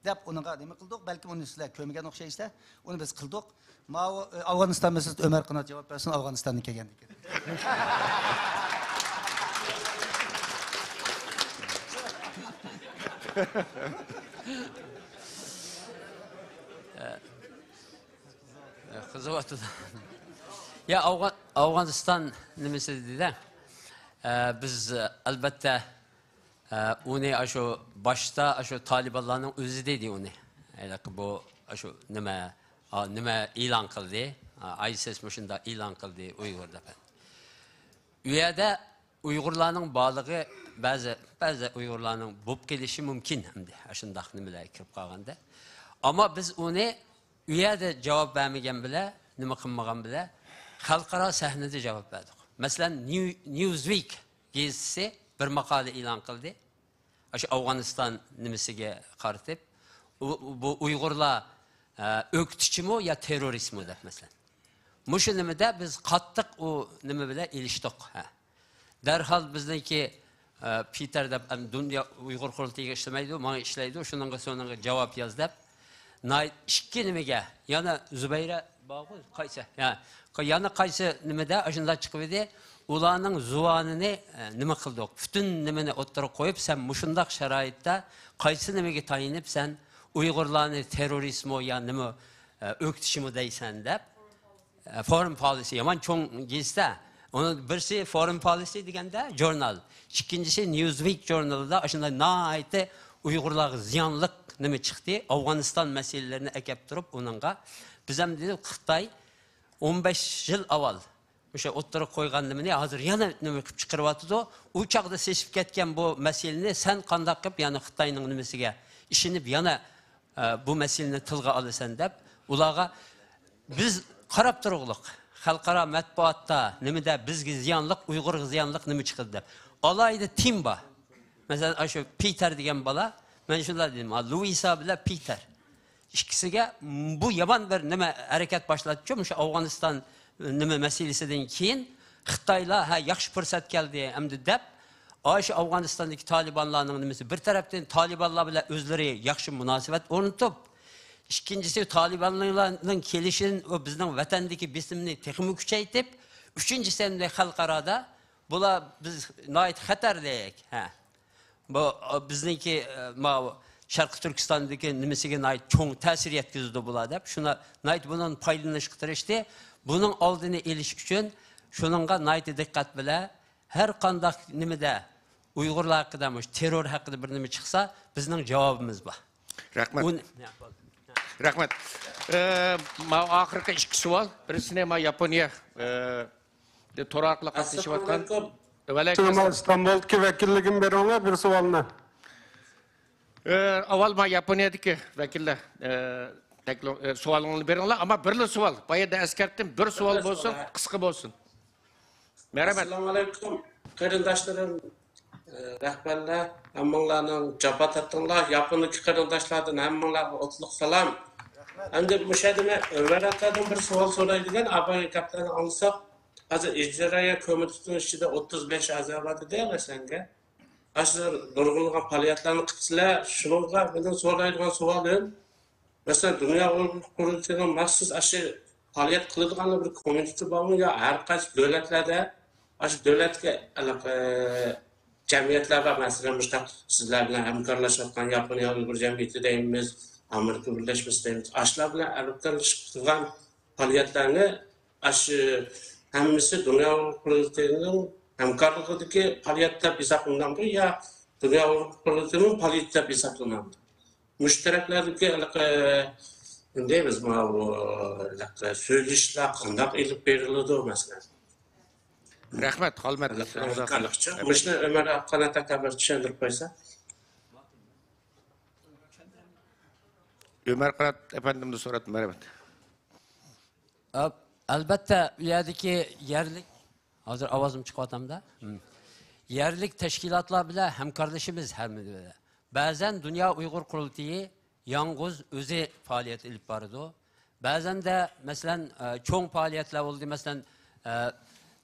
دەپ ئۇنىڭغا نېمە قىلدۇق. بەلكىم ئۇنى سىلەر كۆرمىگەن ئوخشايسىلەر. ئۇنى بىز قىلدۇق. ماۋۇ، ئە، ئافغانىستان مەسىلىسىدە ئۆمەر قانات جاۋاب بەرسۇن، ئافغانىستاندىن كەلگەندىكىن. قىزىۋاتىدۇ. يا، ئافغان-، ئافغانىستان نېمىسى دېدى. ئە، بىز، ئەلبەتتە، ئە، ئۇنى ئاشۇ باشتا ئاشۇ تالىبانلارنىڭ ئۆزى دېدى ئۇنى. ھېلىقى بۇ ئاشۇ نېمە، ئا، نېمە ئېلان قىلدى. ئا، ئايسىس مۇشۇنداق ئېلان قىلدى ئۇيغۇر دەپ. ئۇ يەردە ئۇيغۇرلارنىڭ بارلىقى بەزى، بەزى ئۇيغۇرلارنىڭ بولۇپ قېلىشى مۇمكىن ئەمدى ئاشۇنداق نېمىلەرگە كىرىپ قالغاندا. ئەمما بىز ئۇنى ئۇ يەردە جاۋاب بەرمىگەن بىلەن، نېمە قىلمىغان بىلەن، خەلقئارا سەھنىدە جاۋاب بەردۇق. مەسىلەن، نيۇ-، نيۇزۋىك گېزىتىسى بىر ماقالە ئېلان قىلدى. ئاشۇ ئافغانىستان نېمىسىگە قارىتىپ، ئۇ، بۇ ئۇيغۇرلار، ئە، ئۆكتىچىمۇ يا تېررورىستمۇ دەپ، مەسىلەن. مۇشۇ نېمىدە بىز قاتتىق ئۇ نېمە بىلەن ئېلىشتۇق. ھە. دەرھال بىزنىڭكى ئە، پىتېر دەپ، ئەم، دۇنيا ئۇيغۇر قۇرۇلتىيىغا ئىشلىمەيدۇ، ماڭا ئىشلەيدۇ، شۇنىڭغا، شۇنىڭغا جاۋاب ياز دەپ. ناھايىتى ئىككى نېمىگە، يەنە زۇبەيرە بارغۇ، قايسى؟ ھە، يەنە قايسى نېمىدە ئاشۇنداق چىقىۋىدى؟ ئۇلارنىڭ زۇۋانىنى، ئە، نېمە قىلدۇق؟ پۈتۈن نېمىنى ئوتتۇرىغا قويۇپ، سەن مۇشۇنداق شارائىتتا قايسى نېمىگە تايىنىپ سەن ئۇيغۇرلارنى تېررورىستمۇ يا نېمە، ئە، ئۆكتىشىمۇ دەيسەن دەپ. ئە، فورېن پالىسى، يامان چوڭ گېزىتە. ئۇنىڭ بىرسى فورېن پالىسى دېگەندە ژۇرنال، ئىككىنچىسى نيۇزۋىك ژۇرنىلىدا ئاشۇنداق ناھايىتى ئۇيغۇرلارغا زىيانلىق نېمە چىقتى، ئافغانىستان مەسىلىلىرىنى ئەكەپ تۇرۇپ ئۇنىڭغا. بىز ھەم دېدۇق، خىتاي ئون بەش يىل ئاۋۋال مۇشۇ ئوتتۇرىغا قويغان نېمىنى ھازىر يەنە نېمە قىلىپ چىقىرىۋاتىدۇ. ئۇ چاغدا شېشىپ كەتكەن بۇ مەسىلىنى سەن قانداق قىلىپ يەنە خىتاينىڭ نېمىسىگە ئىشىنىپ يەنە، ئە، بۇ مەسىلىنى تىلغا ئالىسەن دەپ ئۇلارغا بىز قاراپ تۇرۇقلۇق. خەلقئارا مەتبۇئاتتا نېمىدە بىزگە زىيانلىق، ئۇيغۇرغا زىيانلىق نېمە چىقىدۇ دەپ. ئالاھىدە تىم بار. مەسىلەن، ئاشۇ پىتېر دېگەن بالا، مەن شۇنداق دېدىم، ھا، لۇئىسا بىلەن پىتېر. ئىككىسىگە بۇ يامان بىر نېمە ھەرىكەت باشلاتتى، مۇشۇ ئافغانىستان نېمە مەسىلىسىدىن كېيىن خىتايلار، ھە، ياخشى پۇرسەت كەلدى ئەمدى دەپ، ئاشۇ ئافغانىستاندىكى تالىبانلارنىڭ نېمىسى بىر تەرەپتىن تالىبانلار بىلەن ئۆزلىرى ياخشى مۇناسىۋەت ئورنىتىپ، ئىككىنچىسى تالىبانلارنىڭ كېلىشىدىن ئۇ بىزنىڭ ۋەتەندىكى بېسىمنى تېخىمۇ كۈچەيتىپ، ئۈچىنچىسى ئەمدى خەلقئارادا بۇلار بىز ناھايىتى خەتەرلىك، ھە. بۇ، ئا، بىزنىڭكى، ئە، ماۋۇ شەرقىي تۈركىستاندىكى نېمىسىگە ناھايىتى چوڭ تەسىر يەتكۈزىدۇ بۇلار دەپ، شۇنا-، ناھايىتى بۇنىڭدىن پايدىلىنىشقا تىرىشتى. بۇنىڭ ئالدىنى ئېلىش ئۈچۈن شۇنىڭغا ناھايىتى دىققەت بىلەن ھەر قانداق نېمىدە ئۇيغۇرلار ھەققىدە، مۇشۇ تېررور ھەققىدە بىر نېمە چىقسا، بىزنىڭ جاۋابىمىز بار. رەھمەت. ئۇ-، يا، بولدى. رەھمەت. ئە، ماۋۇ ئاخىرقى ئىككى سوئال. بىرسىنى ماۋۇ ياپونىيە، ئە، تور ئارقىلىق قاتنىشىۋاتقان. ئەسسالامۇئەلەيكۇم. ۋەئەلەيكۇم ئەسسالام. ئىستانبۇلدىكى ۋەكىللىكىم بېرىڭلار بىر سوئالنى. ئە، ئاۋۋال ما ياپونىيەدىكى ۋەكىللەر، ئە، تەكلىپ، ئە، سوئالىڭلارنى بېرىڭلار، ئەمما بىرلا سوئال. بۇ يەردە ئەسكەرتتىم، بىر سوئال بىر بولسۇن، سوئال، ھە. قىسقا بولسۇن. مەرھەمەت. ئەسسالامۇئەلەيكۇم، قېرىنداشلىرىم، ئە، رەھبەرلەر، ھەممىڭلارنىڭ جاپا تارتتىڭلار. ياپوندىكى قېرىنداشلاردىن ھەممىڭلارغا ئوتلۇق سالام. ئەمدى مۇشۇ يەردە مەن ئۆمەر ئاكادىن بىر سوئال سوراي دېگەن، ئاپاينىڭ گەپلىرىنى ئاڭلىساق، ھازىر ئىجرائىيە كومىتېتىنىڭ ئىچىدە ئوتتۇز بەش ئەزا بار دېدى، مەسىلەنگە. ئاشۇ نۇرغۇنلىغان پائالىيەتلەرنى قىپسىلەر. شۇنىڭغا مېنىڭ سورايدىغان سوئالىم، مەسىلەن، دۇنيا ئۇيغۇر قۇرۇلتىيىنىڭ مەخسۇس ئاشۇ پائالىيەت قىلىدىغان بىر كومىتېتى بارمۇ يا ھەر قايسى دۆلەتلەردە ئاشۇ دۆلەتكە ئەلەق-، ئە، جەمئىيەتلەر بار، مەسىلەن، مۇشۇنداق سىزلەر بىلەن ھەمكارلاشىۋاتقان ياپونىيە ئۇيغۇر جەمئىيىتى دەيمىز، ئامېرىكا بىرلەشمىسى دەيمىز، ئاشۇلار بىلەن ھەمكارلىشىپ قىلغان پائالىيەتلەرنى ئاشۇ ھەممىسى دۇنيا ئۇيغۇر قۇرۇلتىيىنىڭ ھەمكارلىقىدىكى پائالىيەت دەپ ھېسابلىنامدۇ يا دۇنيا ئۇيغۇر قۇرۇلتىيىنىڭ پائالىيىتى دەپ ھېسابلىنامدۇ؟ مۇشۇ تەرەپلەردىكى ھېلىقى، نېمە دەيمىز، ماۋۇ، ھېلىقى سۆزلىشىشلەر قانداق ئېلىپ بېرىلىدۇ، مەسىلەن؟ رەھمەت، خالمەت. ھېلىقى ھەمكارلىقچۇ. مۇشۇنى ئۆمەر قانات ئاكا بىر چۈشەندۈرۈپ قويسا. ئۆمەر قانات ئەپەندىمدىن سوراتتىم، مەرھەمەت. ئە-، ئەلبەتتە، ئۇ يەردىكى يەرلىك، ھازىر ئاۋازىم چىقىۋاتامدا؟ ھىم. يەرلىك تەشكىلاتلار بىلەن ھەمكارلىشىمىز ھەممە يەردە. بەزەن دۇنيا ئۇيغۇر قۇرۇلتىيى يالغۇز ئۆزى پائالىيەت ئېلىپ بارىدۇ. بەزەندە، مەسىلەن، ئە، چوڭ پائالىيەتلەر بولدى. مەسىلەن، ئە،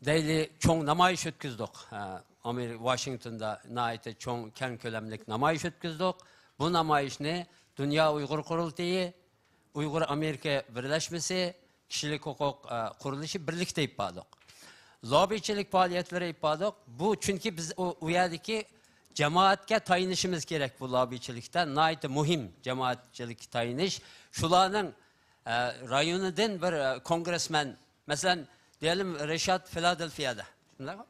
دەيلى چوڭ نامايىش ئۆتكۈزدۇق. ئە، ئامېرىكا، ۋاشىنگتوندا ناھايىتى چوڭ، كەڭ كۆلەملىك نامايىش ئۆتكۈزدۇق. بۇ نامايىشنى دۇنيا ئۇيغۇر قۇرۇلتىيى، ئۇيغۇر ئامېرىكا بىرلەشمىسى، كىشىلىك ھوقۇق، ئە، قۇرۇلۇشى بىرلىكتە ئېلىپ باردۇق. لوببىچىلىك پائالىيەتلىرى ئېلىپ باردۇق. بۇ چۈنكى بىز ئۇ، ئۇ يەردىكى جامائەتكە تايىنىشىمىز كېرەك بۇ لوببىچىلىكتە. ناھايىتى مۇھىم جامائەتچىلىككە تايىنىش. شۇلارنىڭ، ئە، رايونىدىن بىر، ئە، كونگرېسمېن، مەسىلەن، دېيەلىم، رىشات فىلادېلفىيەدە. شۇنداقمۇ؟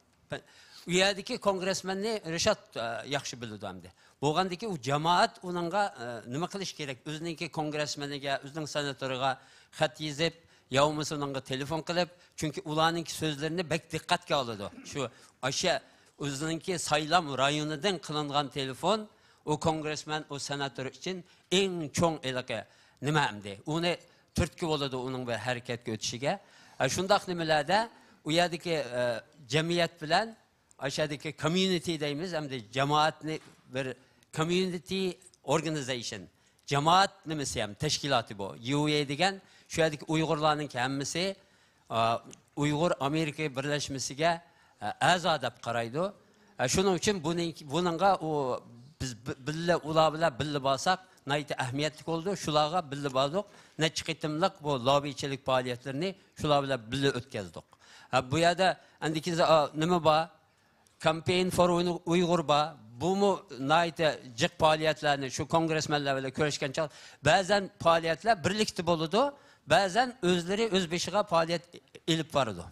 ئۇ يەردىكى كونگرېسمېننى رىشات، ئە، ياخشى بىلىدۇ ئەمدى. بولغاندىكى ئۇ جامائەت ئۇنىڭغا، ئە، نېمە قىلىش كېرەك؟ ئۆزىنىڭكى كونگرېسمېنىگە، ئۆزىنىڭ سېناتورىغا خەت يېزىپ، يا بولمىسا ئۇنىڭغا تېلېفون قىلىپ، چۈنكى ئۇلارنىڭكى سۆزلىرىنى بەك دىققەتكە ئالىدۇ. شۇ ئاشۇ ئۆزىنىڭكى سايلام رايونىدىن قىلىنغان تېلېفون ئۇ كونگرېسمېن، ئۇ سېناتور ئۈچۈن ئەڭ چوڭ ھېلىقى نېمە ئەمدى؟ ئۇنى تۈرتكە بولىدۇ ئۇنىڭ بىر ھەرىكەتكە ئۆتۈشىگە. ئە، شۇنداق نېمىلەردە ئۇ يەردىكى، ئە، جەمئىيەت بىلەن ئاشۇ يەردىكى كوميۇنىتى دەيمىز، ئەمدى جامائەتنى بىر كوميۇنىتى ئورگانىزېيشن، جامائەت نېمىسى ھەم تەشكىلاتى بۇ. يۇ ئېي دېگەن شۇ يەردىكى ئۇيغۇرلارنىڭكى ھەممىسى، ئا، ئۇيغۇر ئامېرىكا بىرلەشمىسىگە، ئا، ئەزا دەپ قارايدۇ. ھە، شۇنىڭ ئۈچۈن بۇنىڭ، بۇنىڭغا ئۇ، بىز بى-، بىللە ئۇلار بىلەن بىللە بارساق، ناھايىتى ئەھمىيەتلىك بولىدۇ. شۇلارغا بىللە باردۇق. نەچچە قېتىملىق بۇ لاببىچىلىك پائالىيەتلىرىنى شۇلار بىلەن بىللە ئۆتكەزدۇق. ھە، بۇ يەردە ئەندىكىن، ئا، نېمە بار؟ كامپېين فور ئۇيغۇر بار. بۇمۇ ناھايىتى جىق پائالىيەتلەرنى شۇ كونگرېسمېنلار بىلەن كۆرۈشكەن چاغ، بەزەن پائالىيەتلەر بىرلىكتە بولىدۇ، بەزەن ئۆزلىرى ئۆز بېشىغا پائالىيەت ئېلىپ بارىدۇ.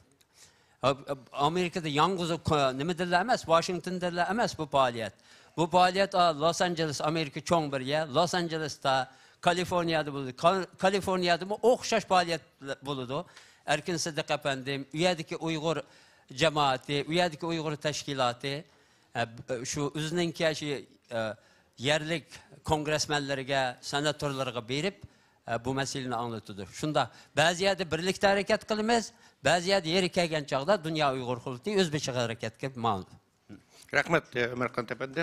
ئامېرىكىدا يالغۇز كو-، نېمىدىنلا ئەمەس، ۋاشىنگتوندىنلا ئەمەس بۇ پائالىيەت. بۇ پائالىيەت، ئا، لوس ئانژېلېس، ئامېرىكا چوڭ بىر يەر، لوس ئانژېلېستا، كالىفورنىيەدە بولىدۇ. كال-، كالىفورنىيەدىمۇ ئوخشاش پائالىيەت بولىدۇ. ئەركىن سىدىق ئەپەندىم، ئۇ يەردىكى ئۇيغۇر جامائىتى، ئۇ يەردىكى ئۇيغۇر تەشكىلاتى، ئە، ب-، شۇ ئۆزىنىڭكى شۇ، ئە، يەرلىك كونگرېسمېنلىرىگە، سېناتورلىرىغا بېرىپ، ئە، بۇ مەسىلىنى ئاڭلىتىدۇ. شۇنداق، بەزى يەردە بىرلىكتە ھەرىكەت قىلىمىز، بەزى يەردە يېرى كەلگەن چاغدا دۇنيا ئۇيغۇر قۇرۇلتىيى ئۆز بېشىغا ھەرىكەت قىلىپ ماڭىدۇ. رەھمەت، ئە، ئۆمەرخان ئەپەندى.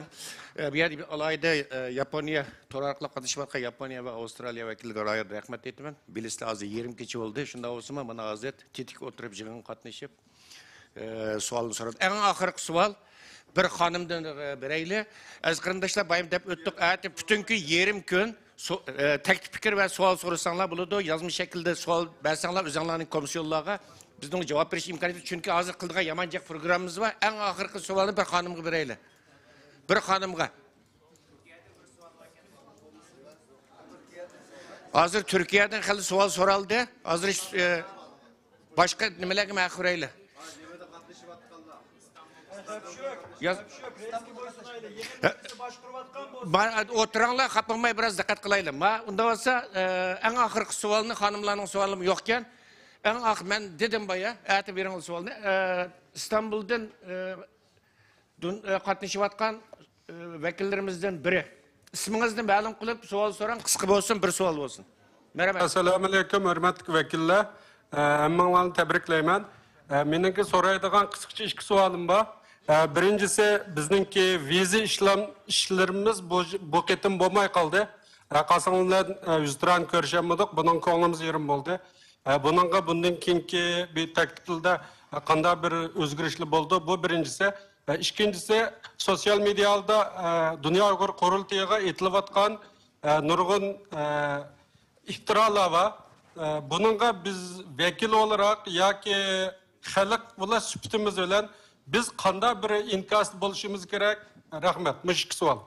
ئە، بۇ يەردە بىر ئالاھىدە، ئە، ياپونىيە تور ئارقىلىق قاتنىشىۋاتقان ياپونىيە ۋە ئاۋسترالىيە ۋەكىللىرىگە ئالاھىدە رەھمەت ئېيتىمەن. بىلىسىلەر، ھازىر يېرىم كېچە بولدى. شۇنداق بولسىمۇ، مانا ھازىر تېتىك ئولتۇرۇپ يىغىنغا قاتنىشىپ، ئە، سوئالنى سورىدى. ئەڭ ئاخىرقى سوئال بىر خانىمدىن، ئە، بېرەيلى. ئەزىز قېرىنداشلار، بايام دەپ ئۆتتۇق، ئەتە پۈتۈن كۈن، يېرىم كۈن سو-، ئە، تەكلىپ پىكىر ۋە سوئال سورىساڭلار بولىدۇ. يازما شەكىلدە سوئال بەرسەڭلار ئۆزۈڭلارنىڭ كومسسىيونلارغا، بىزنىڭ جاۋاب بېرىش ئىمكانىيىتىمىز، چۈنكى ھازىر قىلىدىغان يامان جىق پروگراممىمىز بار. ئەڭ ئاخىرقى سوئالنى بىر خانىمغا بېرەيلى. بىر خانىمغا. ھازىر تۈركىيەدىن خېلى سوئال سورالدى. ھازىر، ئە، باشقا نېمىلەرگە مەخۇرەيلى. ياز-، ما-، ئولتۇراڭلار، خاپا بولماي، بىراز دىققەت قىلايلى. ما، ئۇنداق بولسا، ئە، ئەڭ ئاخىرقى سوئالنى، خانىملارنىڭ سوئالىمۇ يوقكەن. ئەڭ ئاخ-، مەن دېدىم بايا، ئەتە بېرىڭلار سوئالنى. ئە، ئىستانبۇلدىن، ئە، دۇن-، ئە، قاتنىشىۋاتقان، ئە، ۋەكىللىرىمىزدىن بىرى. ئىسمىڭىزنى مەلۇم قىلىپ، سوئال سوراڭ، قىسقا بولسۇن، بىر سوئال بولسۇن. مەرھەمەت. ئەسسالامۇئەلەيكۇم، ھۆرمەتلىك ۋەكىللەر. ئە، ھەممىڭلارنى تەبرىكلەيمەن. ئە، مېنىڭكى سورايدىغان قىسقىچە ئىككى سوئالىم بار. ئە، بىرىنچىسى، بىزنىڭكى ۋىزا ئىشلام-، ئىشلىرىمىز بۇ، بۇ قېتىم بولماي قالدى. ئە، قاسىڭ بىلەن، ئە، يۈزتۇرانە كۆرۈشەلمىدۇق. بۇنىڭ كۆڭلىمىز يېرىم بولدى. ئە، بۇنىڭغا بۇندىن كېيىنكى بىر تەكلىپلەردە، ئە، قانداق بىر ئۆزگىرىشلەر بولىدۇ؟ بۇ بىرىنچىسى. ئە، ئىككىنچىسى، سوتسىيال مېدىيادا، ئە، دۇنيا ئۇيغۇر قۇرۇلتىيىغا ئېتىلىۋاتقان، ئە، نۇرغۇن، ئە، ئىپتىرالار بار. ئە، بۇنىڭغا بىز ۋەكىل ئولىراق ياكى خەلق بولۇش سۈپىتىمىز بىلەن بىز قانداق بىر ئىنكاس بولۇشىمىز كېرەك؟ رەھمەت. مۇشۇ ئىككى سوئال.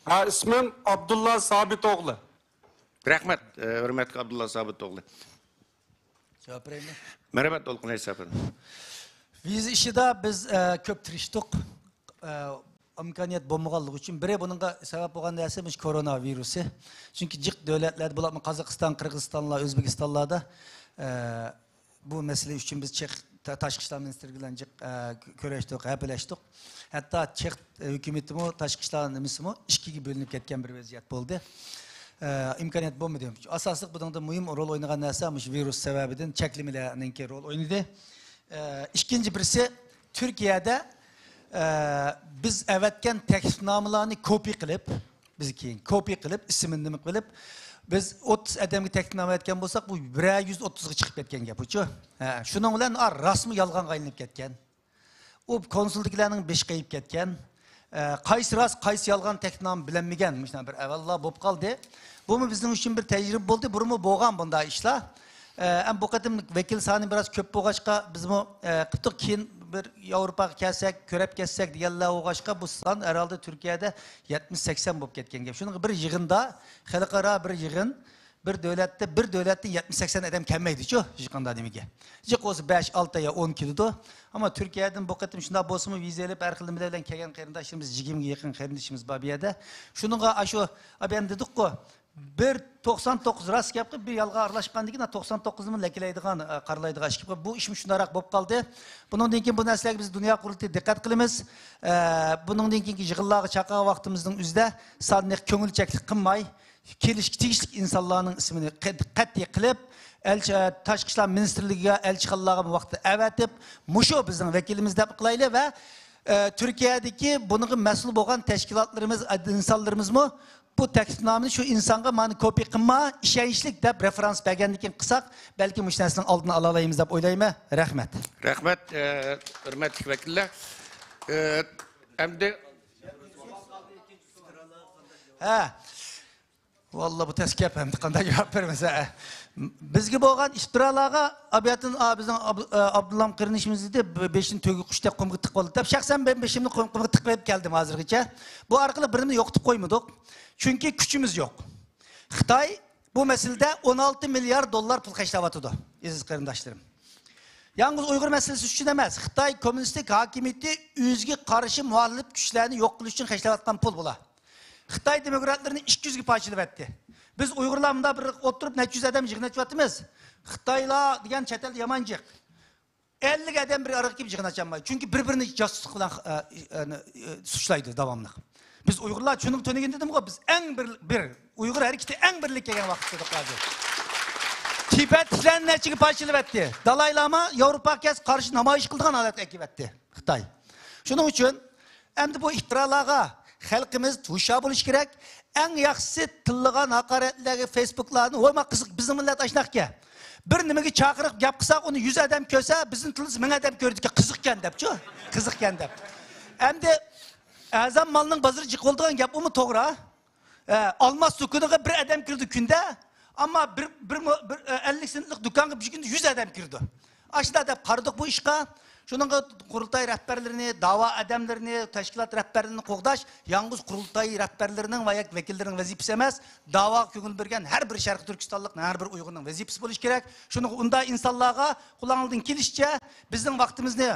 ھە، ئىسمىم ئابدۇللا سابىت ئوغلى. رەھمەت، ئە، ھۆرمەتلىك ئابدۇللا سابىت ئوغلى. جاۋاب بېرەيمۇ؟ مەرھەمەت، دولقۇن ئەيسا ئەپەندى. ۋىزا ئىشىدا بىز، ئە، كۆپ تىرىشتۇق. ئە، ئىمكانىيەت بولمىغانلىقى ئۈچۈن، بىرى بۇنىڭغا سەۋەب بولغان نەرسە مۇشۇ كورونا ۋىرۇسى. چۈنكى جىق دۆلەتلەردە، بولۇپمۇ قازاقىستان، قىرغىزىستانلار، ئۆزبېكىستانلاردا، ئە، بۇ مەسىلە ئۈچۈن بىز چېخ تا-، تاشقى ئىشلار مىنىستىرى بىلەن جىق، ئە، كۆرۈشتۇق، ھەپىلەشتۇق. ھەتتا چېخ، ئە، ھۆكۈمىتىمۇ، تاشقى ئىشلار نېمىسىمۇ ئىككىگە بۆلۈنۈپ كەتكەن بىر ۋەزىيەت بولدى. ئە، ئىمكانىيەت بولمىدى. ئاساسلىق بۇنىڭدا مۇھىم رول ئوينىغان نەرسە مۇشۇ ۋىرۇس سەۋەبىدىن چەكلىمىلەرنىڭكى رول ئوينىدى. ئە، ئىككىنچى بىرسى، تۈركىيەدە، ئە، بىز ئەۋەتكەن تەكلىپنامىلارنى كوپىي قىلىپ، بىز كېيىن كوپىي قىلىپ، ئىسمىنى نېمە قىلىپ، بىز ئوتتۇز ئادەمگە تەكلىپنامە ئەۋەتكەن بولساق، بۇ بىر يۈز ئوتتۇزغا چىقىپ كەتكەن گەپ بۇچۇ. ھە، شۇنىڭ بىلەن، ئا، راستمۇ يالغانغا ئايلىنىپ كەتكەن. ئۇ كونسۇلدىكىلەرنىڭ بېشى قېيىپ كەتكەن. ئە، قايسى راست، قايسى يالغان تەكلىپنامە بىلەلمىگەن. مۇشۇنداق بىر ئەھۋاللار بولۇپ قالدى. بۇمۇ بىزنىڭ ئۈچۈن بىر تەجرىبە بولدى. بۇرۇنمۇ بولغان بۇنداق ئىشلار. ئە، ئەمما بۇ قېتىم ۋەكىل سانى بىراز كۆپ بولغاچقا، بىزمۇ، ئە، قىپتۇق كېيىن بىر ياۋروپاغا كەلسەك، كۆرۈپ كەتسەك دېگەنلەر بولغاچقا، بۇ سان ھەرھالدا تۈركىيەدە يەتمىش سەكسەن بولۇپ كەتكەن گەپ. شۇنىڭغا بىر يىغىندا، خەلقئارا بىر يىغىن، بىر دۆلەتتە، بىر دۆلەتتىن يەتمىش سەكسەن ئادەم كەلمەيدىچۇ، ھېچقانداق نېمىگە. جىق بولسا بەش، ئالتە يا ئون كېلىدۇ. ئەمما تۈركىيەدىن بۇ قېتىم شۇنداق بولسىمۇ، ۋىزا ئېلىپ، ھەر خىل نېمىلەر بىلەن كەلگەن قېرىنداشلىرىمىز، يىگىرمىگە يېقىن قېرىندىشىمىز بار بۇ يەردە. شۇنىڭغا ئاشۇ، ئابىيەن دېدۇققۇ، بىر توقسان توققۇز راست گەپ قىلىپ، بىر يالغان ئارىلاشقاندىن كېيىن، توقسان توققۇزنىمۇ لەكىلەيدىغان، ئە، قارىلايدىغان ئىش گەپ. بۇ ئىشمۇ شۇنداقراق بولۇپ قالدى. بۇنىڭدىن كېيىن بۇ نەرسىلەرگە بىز دۇنيا قۇرۇلتىيى دىققەت قىلىمىز. ئە، بۇنىڭدىن كېيىنكى يىغىنلارغا چاقىرغان ۋاقتىمىزنىڭ ئۆزىدە ساننى كۆڭۈلچەكلىك قىلماي، كېلىشكە تېگىشلىك ئىنسانلارنىڭ ئىسمىنى قەت-، قەتئىي قىلىپ، ئەلچى-، تاشقى ئىشلار مىنىستىرلىكىگە، ئەلچىخانىلارغا بۇ ۋاقىتتا ئەۋەتىپ، مۇشۇ بىزنىڭ ۋەكىلىمىز دەپ قىلايلى ۋە، ئە، تۈركىيەدىكى بۇنىڭغا مەسئۇل بولغان تەشكىلاتلىرىمىز، ئىنسانلىرىمىزمۇ بۇ تەكلىپنامىنى شۇ ئىنسانغا مانا كوپىي قىلما، ئىشەنچلىك دەپ رېفېرانس بەرگەندىن كېيىن قىلساق، بەلكىم مۇشۇ نەرسىنىڭ ئالدىنى ئالالايمىز دەپ ئويلايمەن. رەھمەت. رەھمەت، ئە، ھۆرمەتلىك ۋەكىللەر. ئە، ئەمدى ھە. ۋاللا بۇ تەس گەپ ئەمدى قانداق جاۋاب بەرمەسە. بىزگە بولغان ئىپتىرالارغا ئابىياتىن، ئا، بىزنىڭ ئاب-، ئە، ئابدۇللام قېرىندىشىمىز دېدى، ب-، بېشىنى تۆگە قۇشتەك قۇمغا تىقىۋالدى دەپ. شەخسەن مەن بېشىمنى قۇم-، قۇمغا تىقىپ كەلدىم ھازىرغىچە. بۇ ئارقىلىق بىرىنى يوقىتىپ قويمىدۇق. چۈنكى كۈچىمىز يوق. خىتاي بۇ مەسىلىدە ئون ئالتە مىليارد دوللار پۇل خەجلەۋاتىدۇ، ئەزىز قېرىنداشلىرىم. يالغۇز ئۇيغۇر مەسىلىسى ئۈچۈن ئەمەس، خىتاي كوممۇنىستىك ھاكىمىيىتى ئۆزىگە قارشى مۇھارىپ كۈچلەرنى يوق قىلىش ئۈچۈن خەجلەۋاتقان پۇل بۇلار. خىتاي دېموكراتلىرىنى ئىككى يۈزگە پارچىلىۋەتتى. بىز ئۇيغۇرلار مۇنداق بىر ئولتۇرۇپ نەچچە يۈز ئادەم يىغىن ئېچىۋاتىمىز. خىتايلار دېگەن چەت ئەلدە يامان جىق. ئەللىك ئادەم بىر ئارىغا كېلىپ يىغىن ئاچالمايدۇ. چۈنكى بىر-بىرىنى جاسۇسلۇق بىلەن، ئە، ئە، ئە، سۇچلايدۇ داۋاملىق. بىز ئۇيغۇرلار چۈنۈڭ تۈنۈگۈن دېدىمغۇ، بىز ئەڭ بىر، بىر، ئۇيغۇر ھەرىكىتى ئەڭ بىرلىككە كەلگەن ۋاقىت دېدۇق ھازىر. تىبەتلىكلەرنى نەچچىگە پارچىلىۋەتتى. دالاي لاما ياۋروپاغا كەلسە قارشى نامايىش قىلىدىغان ھالەتكە ئەكىۋەتتى خىتاي. شۇنىڭ ئۈچۈن ئەمدى بۇ ئىپتىرالارغا خەلقىمىز ھوشيار بولۇشى كېرەك. ئەڭ ياخشىسى تىللىغان ھاقارەتلەرگە فېيسبۇكلارنى، ۋاي ما قىزىق، بىزنىڭ مىللەت ئاشۇنداقكەن. بىر نېمىگە چاقىرىق گەپ قىلساق، ئۇنى يۈز ئادەم كۆرسە، بىزنى تىللىسا مىڭ ئادەم كۆرىدىكەن، قىزىقكەن دەپچۇ. قىزىقكەن دەپ. ئەمدى ئەرزان مالنىڭ بازىرى جىق بولىدىغان گەپ ئۇمۇ توغرا. ئە، ئالماس دۇكىنىغا بىر ئادەم كىرىدۇ كۈندە، ئەمما بىر، بىر مو-، بىر، ئە، ئەللىك سېنتلىق دۇكانغا بىر كۈندە يۈز ئادەم كىرىدۇ. ئاشۇنداق دەپ قارىدۇق بۇ ئىشقا. شۇنىڭغا قۇرۇلتاي رەھبەرلىرىنى، داۋا ئادەملىرىنى، تەشكىلات رەھبەرلىرىنى قوغداش يالغۇز قۇرۇلتاي رەھبەرلىرىنىڭ ۋە ياكى ۋەكىللىرىنىڭ ۋەزىپىسى ئەمەس، داۋاغا كۆڭۈل بۆلگەن ھەر بىر شەرقىي تۈركىستانلىقنىڭ، ھەر بىر ئۇيغۇرنىڭ ۋەزىپىسى بولۇشى كېرەك. شۇنىڭغا ئۇنداق ئىنسانلارغا قۇلاقلىرىڭدىن كېلىشىچە بىزنىڭ ۋاقتىمىزنى،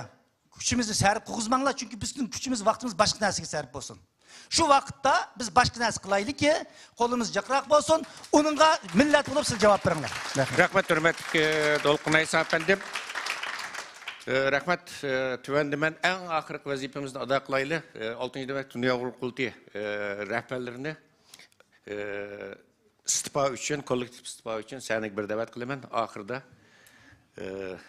كۈچىمىزنى سەرپ قىلغۇزماڭلار، چۈنكى بىزنىڭ كۈچىمىز، ۋاقتىمىز باشقا نەرسىگە سەرپ بولسۇن. شۇ ۋاقىتتا بىز باشقا نەرسە قىلايلىكى، قولىمىز جىقراق بولسۇن، ئۇنىڭغا مىللەت بولۇپ سىز جاۋاب بېرىڭلار. رەھمەت. رەھمەت، ھۆرمەتلىك، ئە، دولقۇن ئەيسا ئەپەندىم. ئە، رەھمەت، ئە، تۆۋەندە مەن ئەڭ ئاخىرقى ۋەزىپىمىزنى ئادا قىلايلى. ئە، ئالتىنچى نۆۋەت دۇنيا ئۇيغۇر قۇرۇلتىيى، ئە، رەھبەرلىرىنى، ئە، ئىستېپا ئۈچۈن، كوللېكتىپ ئىستېپا ئۈچۈن سەھنىگە بىر دەۋەت قىلىمەن. ئاخىرىدا، ئى،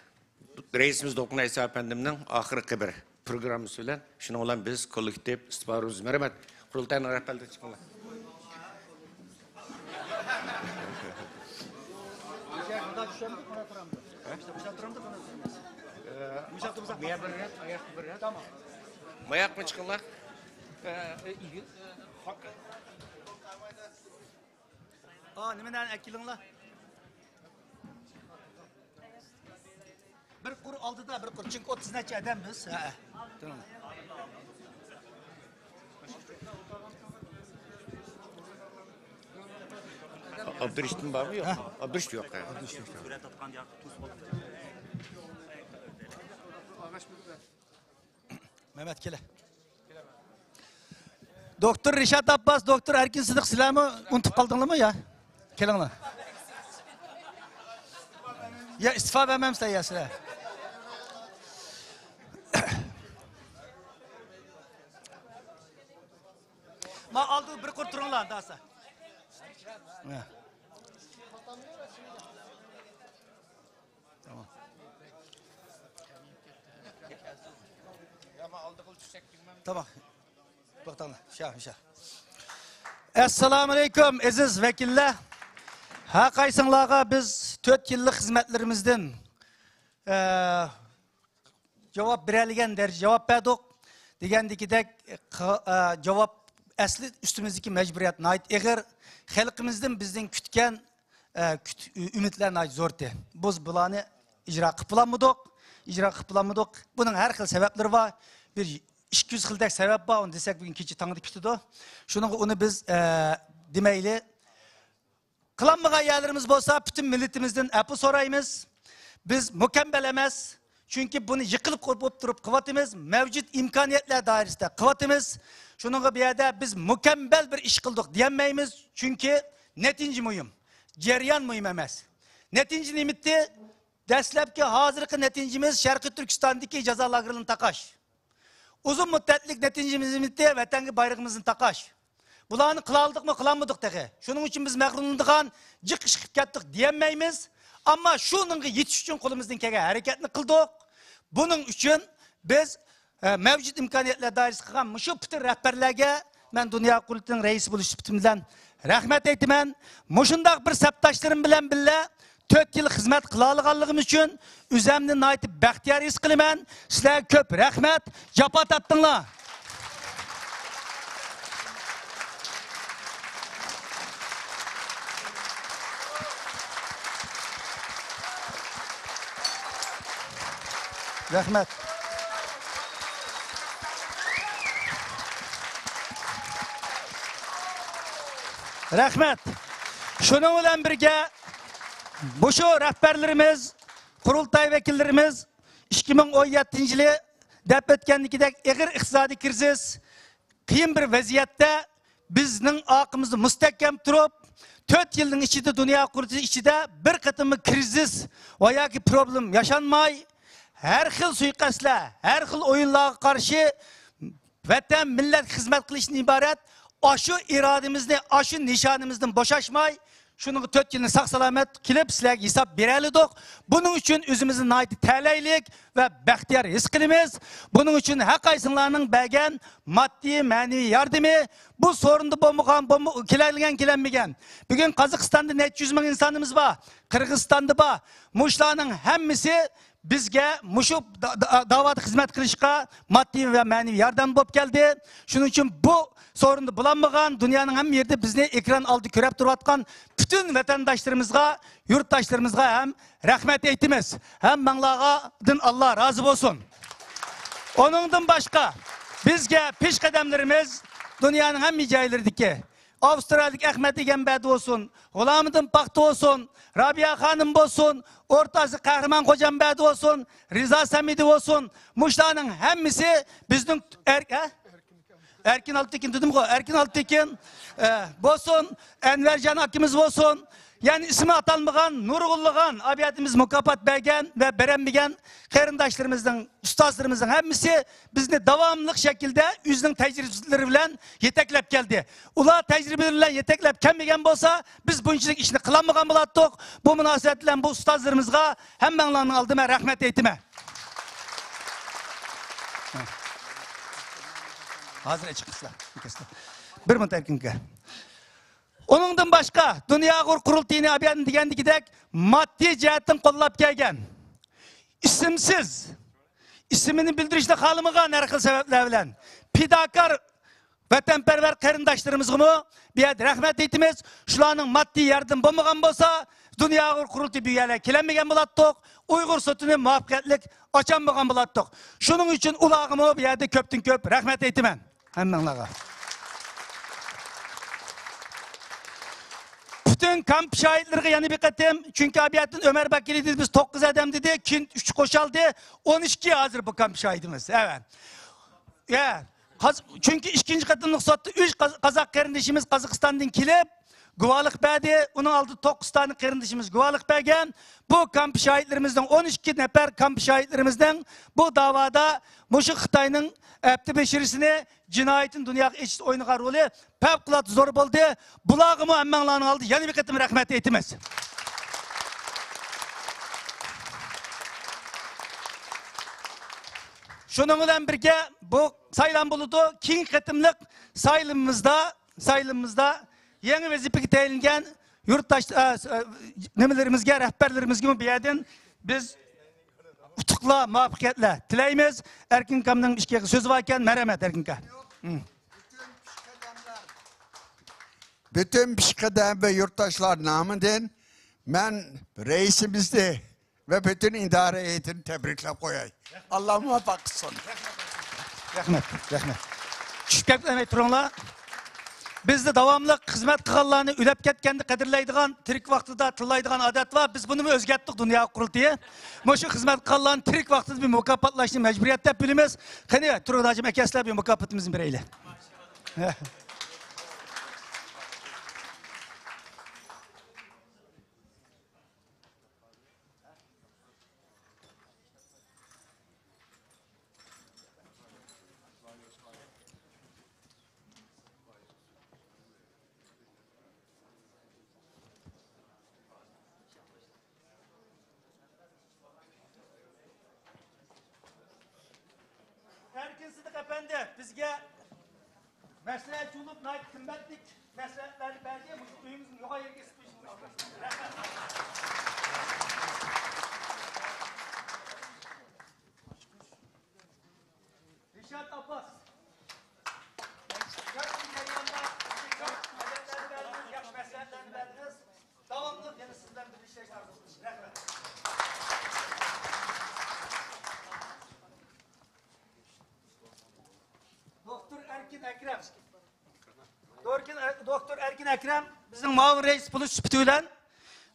رەئىسىمىز دولقۇن ئەيسا ئەپەندىمنىڭ ئاخىرقى بىر پروگراممىسى بىلەن، شۇنىڭ بىلەن بىز كوللېكتىپ ئىستېپا بېرىمىز. ھۆرمەت، قۇرۇلتاينىڭ رەھبەرلىرى چىقىڭلار. ماياقمۇ چىقىڭلار. ئا، نېمىنى ئەكېلىڭلار. بىر قۇر ئالدىدا، بىر قۇر. چۈنكى ئوتتۇز نەچچە ئادەم بىز. ھە، ھە. تۇرۇڭ. ئابدۇرېشىتمۇ بارمۇ؟ يوق. ھە؟ ئابدۇرېشىت يوق. ھە. مەمەت، كېلە. دوكتور رىشات ئابباس، دوكتور ئەركىن سىدىق، سىلەرمۇ ئۇنتۇپ قالدىڭلارمۇ يا؟ كېلىڭلار. يا ئىستېپا بەرمەمسىلەر يا سىلەر؟ ما ئالدى بىر قۇر تۇرۇڭلار، داسا. يا. تامام. تامام. توختاڭلار. شا، شا. ئەسسالامۇئەلەيكۇم، ئەزىز ۋەكىللەر. ھەر قايسىڭلارغا بىز تۆت يىللىق خىزمەتلىرىمىزدىن، ئە، جاۋاب بېرەلىگەن دەرىجىدە جاۋاب بەردۇق. دېگەندىكىدەك، قا-، ئە، جاۋاب ئەسلى ئۈستىمىزدىكى مەجبۇرىيەت ناھايىتى ئېغىر. خەلقىمىزدىن بىزدىن كۈتكەن ئە، كۈت-، ئۈمىدلەر ناھايىتى زور ئىدى. بىز بۇلارنى ئىجرا قىلىپ بولالمىدۇق، ئىجرا قىلىپ بولالمىدۇق. بۇنىڭ ھەر خىل سەۋەبلىرى بار. بىر ئىككى يۈز خىلدەك سەۋەب بار، ئۇنى دېسەك بۈگۈن كېچە تاڭدا پۈتىدۇ. شۇنىڭغا ئۇنى بىز، ئە، دېمەيلى. قىلالمىغان يەرلىرىمىز بولسا پۈتۈن مىللىتىمىزدىن ئەپۇ سورايمىز. بىز مۇكەممەل ئەمەس. چۈنكى بۇنى يىقىلىپ قوپۇپ تۇرۇپ قىلىۋاتىمىز، مەۋجۇت ئىمكانىيەتلەر دائىرىسىدە قىلىۋاتىمىز. شۇنىڭغا بۇ يەردە بىز مۇكەممەل بىر ئىش قىلدۇق دېيەلمەيمىز، چۈنكى نەتىجە مۇھىم، جەريان مۇھىم ئەمەس. نەتىجە نېمىتى؟ دەسلەپكى ھازىرقى نەتىجىمىز شەرقىي تۈركىستاندىكى جازا لاگېرلىرىنى تاقاش. ئۇزۇن مۇددەتلىك نەتىجىمىز نېمىتى؟ ۋەتەنگە بايرىقىمىزنى تاقاش. بۇلارنى قىلالدۇقمۇ، قىلالمىدۇق تېخى. شۇنىڭ ئۈچۈن بىز مەغرۇرلىنىدىغان جىق ئىش قىلىپ كەتتۇق دېيەلمەيمىز. ئەمما شۇنىڭغا يېتىش ئۈچۈن قولىمىزدىن كەلگەن ھەرىكەتنى قىلدۇق. بۇنىڭ ئۈچۈن بىز، ئە، مەۋجۇت ئىمكانىيەتلەر دائىرىسىدە قىلغان مۇشۇ پۈتۈن رەھبەرلەرگە مەن دۇنيا قۇرۇلتىيىنىڭ رەئىسى بولۇش سۈپىتىم بىلەن رەھمەت ئېيتىمەن. مۇشۇنداق بىر سەپداشلىرىم بىلەن بىللە تۆت يىل خىزمەت قىلالىغانلىقىم ئۈچۈن ئۆزۈمنى ناھايىتى بەختىيار ھېس قىلىمەن. سىلەرگە كۆپ رەھمەت، جاپا تارتتىڭلار. رەھمەت. رەھمەت. شۇنىڭ بىلەن بىرگە، مۇشۇ رەھبەرلىرىمىز، قۇرۇلتاي ۋەكىللىرىمىز ئىككى مىڭ ئون يەتتىنچى يىلى دەپ ئۆتكەندىكىدەك ئېغىر ئىقتىسادىي كىرىزىس، قىيىن بىر ۋەزىيەتتە بىزنىڭ ئارقىمىزدا مۇستەھكەم تۇرۇپ، تۆت يىلنىڭ ئىچىدە دۇنيا قۇرۇلتىيى ئىچىدە بىر قېتىممۇ كىرىزىس ۋە ياكى پروبلېم ياشانماي، ھەر خىل سۇيىقەستلەر، ھەر خىل ئويۇنلارغا قارشى ۋەتەن، مىللەتكە خىزمەت قىلىشتىن ئىبارەت ئاشۇ ئىرادىمىزنى، ئاشۇ نىشانىمىزدىن بوشاشماي، شۇنىڭغا تۆت يىلنى ساق-سالامەت كېلىپ، سىلەرگە ھېساب بېرەلىدۇق. بۇنىڭ ئۈچۈن ئۆزىمىزنى ناھايىتى تەلەيلىك ۋە بەختىيار ھېس قىلىمىز. بۇنىڭ ئۈچۈن ھەر قايسىڭلارنىڭ بەرگەن ماددىي، مەنىۋى ياردىمى، بۇ سورۇندا بولمىغان، بولما-، كېلەلىگەن، كېلەلمىگەن. بۈگۈن قازاقىستاندا نەچچە يۈز مىڭ ئىنسانىمىز بار، قىرغىزىستاندا بار. مۇشۇلارنىڭ ھەممىسى بىزگە مۇشۇ دا-، دا-، داۋادا خىزمەت قىلىشقا ماددىي ۋە مەنىۋى ياردەم بولۇپ كەلدى. شۇنىڭ ئۈچۈن بۇ سورۇندا بولالمىغان، دۇنيانىڭ ھەممە يېرىدە بىزنى ئېكران ئالدىدا كۆرۈپ تۇرۇۋاتقان پۈتۈن ۋەتەنداشلىرىمىزغا، يۇرتداشلىرىمىزغا ھەم رەھمەت ئېيتىمىز. ھەممەڭلاردىن ئاللا رازى بولسۇن. ئۇنىڭدىن باشقا، بىزگە پېشقەدەملىرىمىز، دۇنيانىڭ ھەممە جايلىرىدىكى ئاۋسترالىيىلىك ئەخمەت ئىگەم بەدى بولسۇن، غۇلامىدىن پاختا بولسۇن، رابىيە خانىم بولسۇن، ئورتاسى قەھرىمان خوجام بەدى بولسۇن، رىزا سەمىدى بولسۇن، مۇشۇلارنىڭ ھەممىسى بىزنىڭ ئەر-، ھە؟ ئەركىن ئالتىكىن دېدىمغۇ، ئەركىن ئالتىكىن، ئە، بولسۇن، ئەنۋەرجان ئاكىمىز بولسۇن، يەنە ئىسمى ئاتالمىغان نۇرغۇنلىغان ئابىيەتىمىز مۇكاپات بەرگەن ۋە بېرەلمىگەن قېرىنداشلىرىمىزنىڭ، ئۇستازلىرىمىزنىڭ ھەممىسى بىزنى داۋاملىق شەكىلدە ئۆزىنىڭ تەجرىبىلىرى بىلەن يېتەكلەپ كەلدى. ئۇلار تەجرىبىلىرى بىلەن يېتەكلەپ كەلمىگەن بولسا، بىز بۇنچىلىك ئىشنى قىلالمىغان بولاتتۇق. بۇ مۇناسىۋەت بىلەن بۇ ئۇستازلىرىمىزغا ھەممەڭلارنىڭ ئالدىدا مەن رەھمەت ئېيتىمەن. ھازىر ئېچىقسىلەر. بىر مىنۇت ئەركىنكە. ئۇنىڭدىن باشقا، دۇنيا ئۇيغۇر قۇرۇلتىيىنى ئابىيەدىن دېگەندىكىدەك ماددىي جەھەتتىن قوللاپ كەلگەن، ئىسىمسىز، ئىسمىنى بىلدۈرۈشنى خالىمىغان ھەر خىل سەۋەبلەر بىلەن پىداكار ۋەتەنپەرۋەر قېرىنداشلىرىمىزغىمۇ بۇ يەردە رەھمەت ئېيتىمىز. شۇلارنىڭ ماددىي ياردىمى بولمىغان بولسا، دۇنيا ئۇيغۇر قۇرۇلتىيى بۇ يەرلەرگە كېلەلمىگەن بولاتتۇق، ئۇيغۇر سوتىنى مۇۋەپپەقىيەتلىك ئاچالمىغان بولاتتۇق. شۇنىڭ ئۈچۈن ئۇلارغىمۇ بۇ يەردە كۆپتىن كۆپ رەھمەت ئېيتىمەن. ھەممىڭلارغا. پۈتۈن كامپ شاھىتلىرىغا يەنە بىر قېتىم، چۈنكى ئابىيەتتىن ئۆمەر باكىرى دېدى، بىز توققۇز ئادەم دېدى، كېيىن ئۈچ قوشالدى، ئون ئىككى ھازىر بۇ كامپ شاھىتىمىز. ئەۋەت. يە، قاز-، چۈنكى ئىككىنچى قېتىملىق سوتتا ئۈچ قاز-، قازاق قېرىندىشىمىز قازاقىستاندىن كېلىپ، گۇۋاھلىق بەردى. ئۇنىڭ ئالدىدا توققۇز دانە قېرىندىشىمىز گۇۋاھلىق بەرگەن. بۇ كامپ شاھىتلىرىمىزنىڭ، ئون ئىككى نەپەر كامپ شاھىتلىرىمىزنىڭ بۇ داۋادا مۇشۇ خىتاينىڭ ئەپتى بېشىرىسىنى جىنايىتىنى دۇنياغا ئېچىشتا ئوينىغان رولى پەۋقۇلئاددە زور بولدى. بۇلارغىمۇ ھەممەڭلارنىڭ ئالدىدا يەنە بىر قېتىم رەھمەت ئېيتىمىز. شۇنىڭ بىلەن بىرگە، بۇ سايلام بولىدۇ. كېيىنكى قېتىملىق سايلىمىمىزدا، سايلىمىمىزدا يېڭى ۋەزىپىگە تەيىنلەنگەن يۇرتداش، ئە، ئە، نېمىلىرىمىزگە، رەھبەرلىرىمىزگىمۇ بۇ يەردىن بىز ئۇتۇقلار، مۇۋەپپەقىيەتلەر تىلەيمىز. ئەركىن ئاكامنىڭ ئىككى سۆزى بار ئىكەن، مەرھەمەت، ئەركىن ئاكا. ھىم. پۈتۈن پېشقەدەم ۋە يۇرتداشلار نامىدىن مەن رەئىسىمىزنى ۋە پۈتۈن ئىدارە ھەيئىتىنى تەبرىكلەپ قوياي. ئاللا مۇۋەپپەق قىلسۇن. رەھمەت، رەھمەت. چۈشۈپ كەتمەي تۇرۇڭلار. بىزدە داۋاملىق خىزمەت قىلغانلارنى ئۆلۈپ كەتكەندە قەدىرلەيدىغان، تىرىك ۋاقتىدا تىللايدىغان ئادەت بار. بىز بۇنىمۇ ئۆزگەرتتۇق، دۇنيا قۇرۇلتىيى. مۇشۇ خىزمەت قىلغانلارنى تىرىك ۋاقتىدا بىر مۇكاپاتلاشنى مەجبۇرىيەت دەپ بىلىمىز. قېنى، تۇرغۇن ھاجىم ئەكەلسىلەر، بىر مۇكاپاتىمىزنى بېرەيلى. ئەركىن سىدىق ئەپەندى بىزگە مەسلىھەتچى بولۇپ، ناھايىتى قىممەتلىك مەسلىھەتلەرنى بەردى. مۇشۇ ئۆيىمىزنى يوغان يەرگە ئېسىپ قويۇشىمىز لازىم. رەھمەت. ئابباس. ياخشى جەرياندا كۆپ مەدەتلەرنى بەردىڭىز، ياخشى مەسلىھەتلەرنى بەردىڭىز. داۋاملىق يەنە سىز بىلەن بىرگە ئىشلەشنى ئارزۇ قىلىمىز. رەھمەت. دوكتور ئەركىن ئەكرەم. دوكتور ئە-، دوكتور ئەركىن ئەكرەم بىزنىڭ مۇئاۋىن رەئىس بولۇش سۈپىتى بىلەن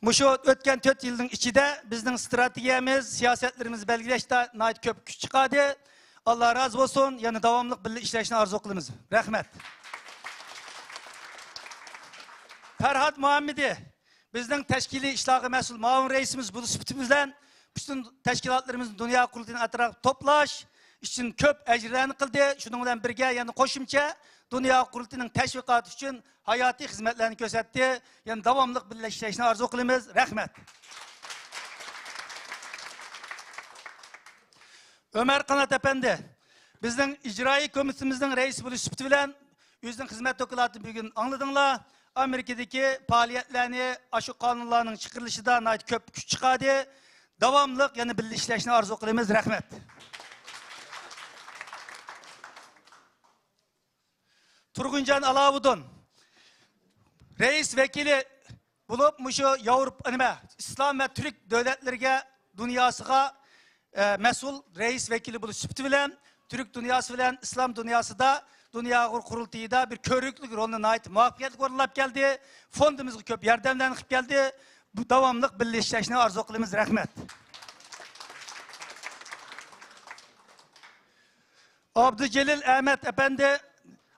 مۇشۇ ئۆتكەن تۆت يىلنىڭ ئىچىدە بىزنىڭ ئىستراتېگىيەمىز، سىياسەتلىرىمىزنى بەلگىلەشتە ناھايىتى كۆپ كۈچ چىقاردى. ئاللا رازى بولسۇن. يەنە داۋاملىق بىللە ئىشلەشنى ئارزۇ قىلىمىز. رەھمەت. پەرھات مۇھەممىدى. بىزنىڭ تەشكىلىي ئىشلارغا مەسئۇل مۇئاۋىن رەئىسىمىز بولۇش سۈپىتى بىلەن پۈتۈن تەشكىلاتلىرىمىزنى دۇنيا قۇرۇلتىيىنىڭ ئەتراپىغا توپلاش ئۈچۈن كۆپ ئەجىرلەرنى قىلدى. شۇنىڭ بىلەن بىرگە يەنە قوشۇمچە دۇنيا قۇرۇلتىيىنىڭ تەشۋىقاتى ئۈچۈن ھاياتىي خىزمەتلەرنى كۆرسەتتى. يەنە داۋاملىق بىللە ئىشلەشنى ئارزۇ قىلىمىز. رەھمەت. ئۆمەر قانات ئەپەندى، بىزنىڭ ئىجرائىي كومىتېتىمىزنىڭ رەئىسى بولۇش سۈپىتى بىلەن ئۆزىنىڭ خىزمەت دوكلاتىنى بۈگۈن ئاڭلىدىڭلار. ئامېرىكىدىكى پائالىيەتلەرنى، ئاشۇ قانۇنلارنىڭ چىقىرىلىشىدا ناھايىتى كۆپ كۈچ چىقاردى. داۋاملىق يەنە بىللە ئىشلەشنى ئارزۇ قىلىمىز. رەھمەت. تۇرغۇنجان ئالاۋۇدۇن، رەئىس ۋەكىلى بولۇپ، مۇشۇ ياۋروپا، نېمە، ئىسلام ۋە تۈرك دۆلەتلىرىگە، دۇنياسىغا، ئە، مەسئۇل رەئىس ۋەكىلى بولۇش سۈپىتى بىلەن، تۈرك دۇنياسى بىلەن ئىسلام دۇنياسىدا دۇنيا ئۇيغۇر قۇرۇلتىيىدا بىر كۆرۈكلۈك رولنى ناھايىتى مۇۋەپپەقىيەتلىك ئورۇنلاپ كەلدى. فوندىمىزغا كۆپ ياردەملەرنى قىلىپ كەلدى. بۇ داۋاملىق بىللە ئىشلەشنى ئارزۇ قىلىمىز. رەھمەت. ئابدۇجېلىل ئەمەت ئەپەندى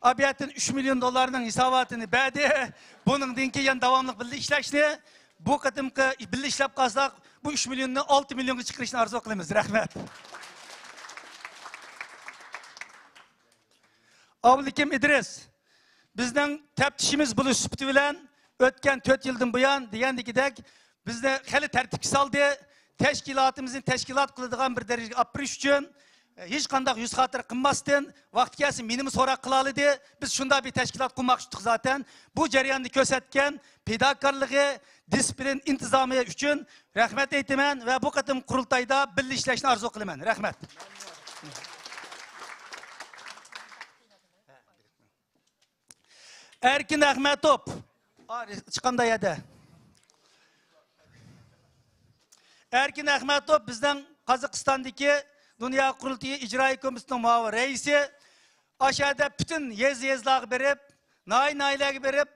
ئابىيەتتىن ئۈچ مىليون دوللارنىڭ ھېساباتىنى بەردى. بۇنىڭدىن كېيىن يەنە داۋاملىق بىللە ئىشلەشنى، بۇ قېتىمقى بىللە ئىشلەپ قالساق، بۇ ئۈچ مىليوننى ئالتە مىليونغا چىقىرىشنى ئارزۇ قىلىمىز. رەھمەت. ئابلىكىم ئىدرىس، بىزنىڭ تەپتىشىمىز بولۇش سۈپىتى بىلەن ئۆتكەن تۆت يىلدىن بۇيان دېگەندىكىدەك بىزنى خېلى تەرتىپكە سالدى. تەشكىلاتىمىزنى تەشكىلات قىلىدىغان بىر دەرىجىگە ئاپىرىش ئۈچۈن، ئە، ھېچقانداق يۈز خاتىرە قىلماستىن، ۋاقتى كەلسە مېنىمۇ سوراق قىلالىدى. بىز شۇنداق بىر تەشكىلات قۇرماقچى ئىدۇق زاتەن. بۇ جەرياندا كۆرسەتكەن پىداكارلىقى، دىسپلىن، ئىنتىزامى ئۈچۈن رەھمەت ئېيتىمەن ۋە بۇ قېتىم قۇرۇلتايدا بىللە ئىشلەشنى ئارزۇ قىلىمەن. رەھمەت. ئەركىن ئەخمەتوف. ئا، چىققاندا يەردە. ئەركىن ئەخمەتوف بىزنىڭ قازاقىستاندىكى دۇنيا قۇرۇلتىيى ئىجرائىي كومىتېتىنىڭ مۇئاۋىن رەئىسى. ئاشۇ يەردە پۈتۈن يېزا-يېزىلارغا بېرىپ، ناھىيە-ناھىيەلەرگە بېرىپ،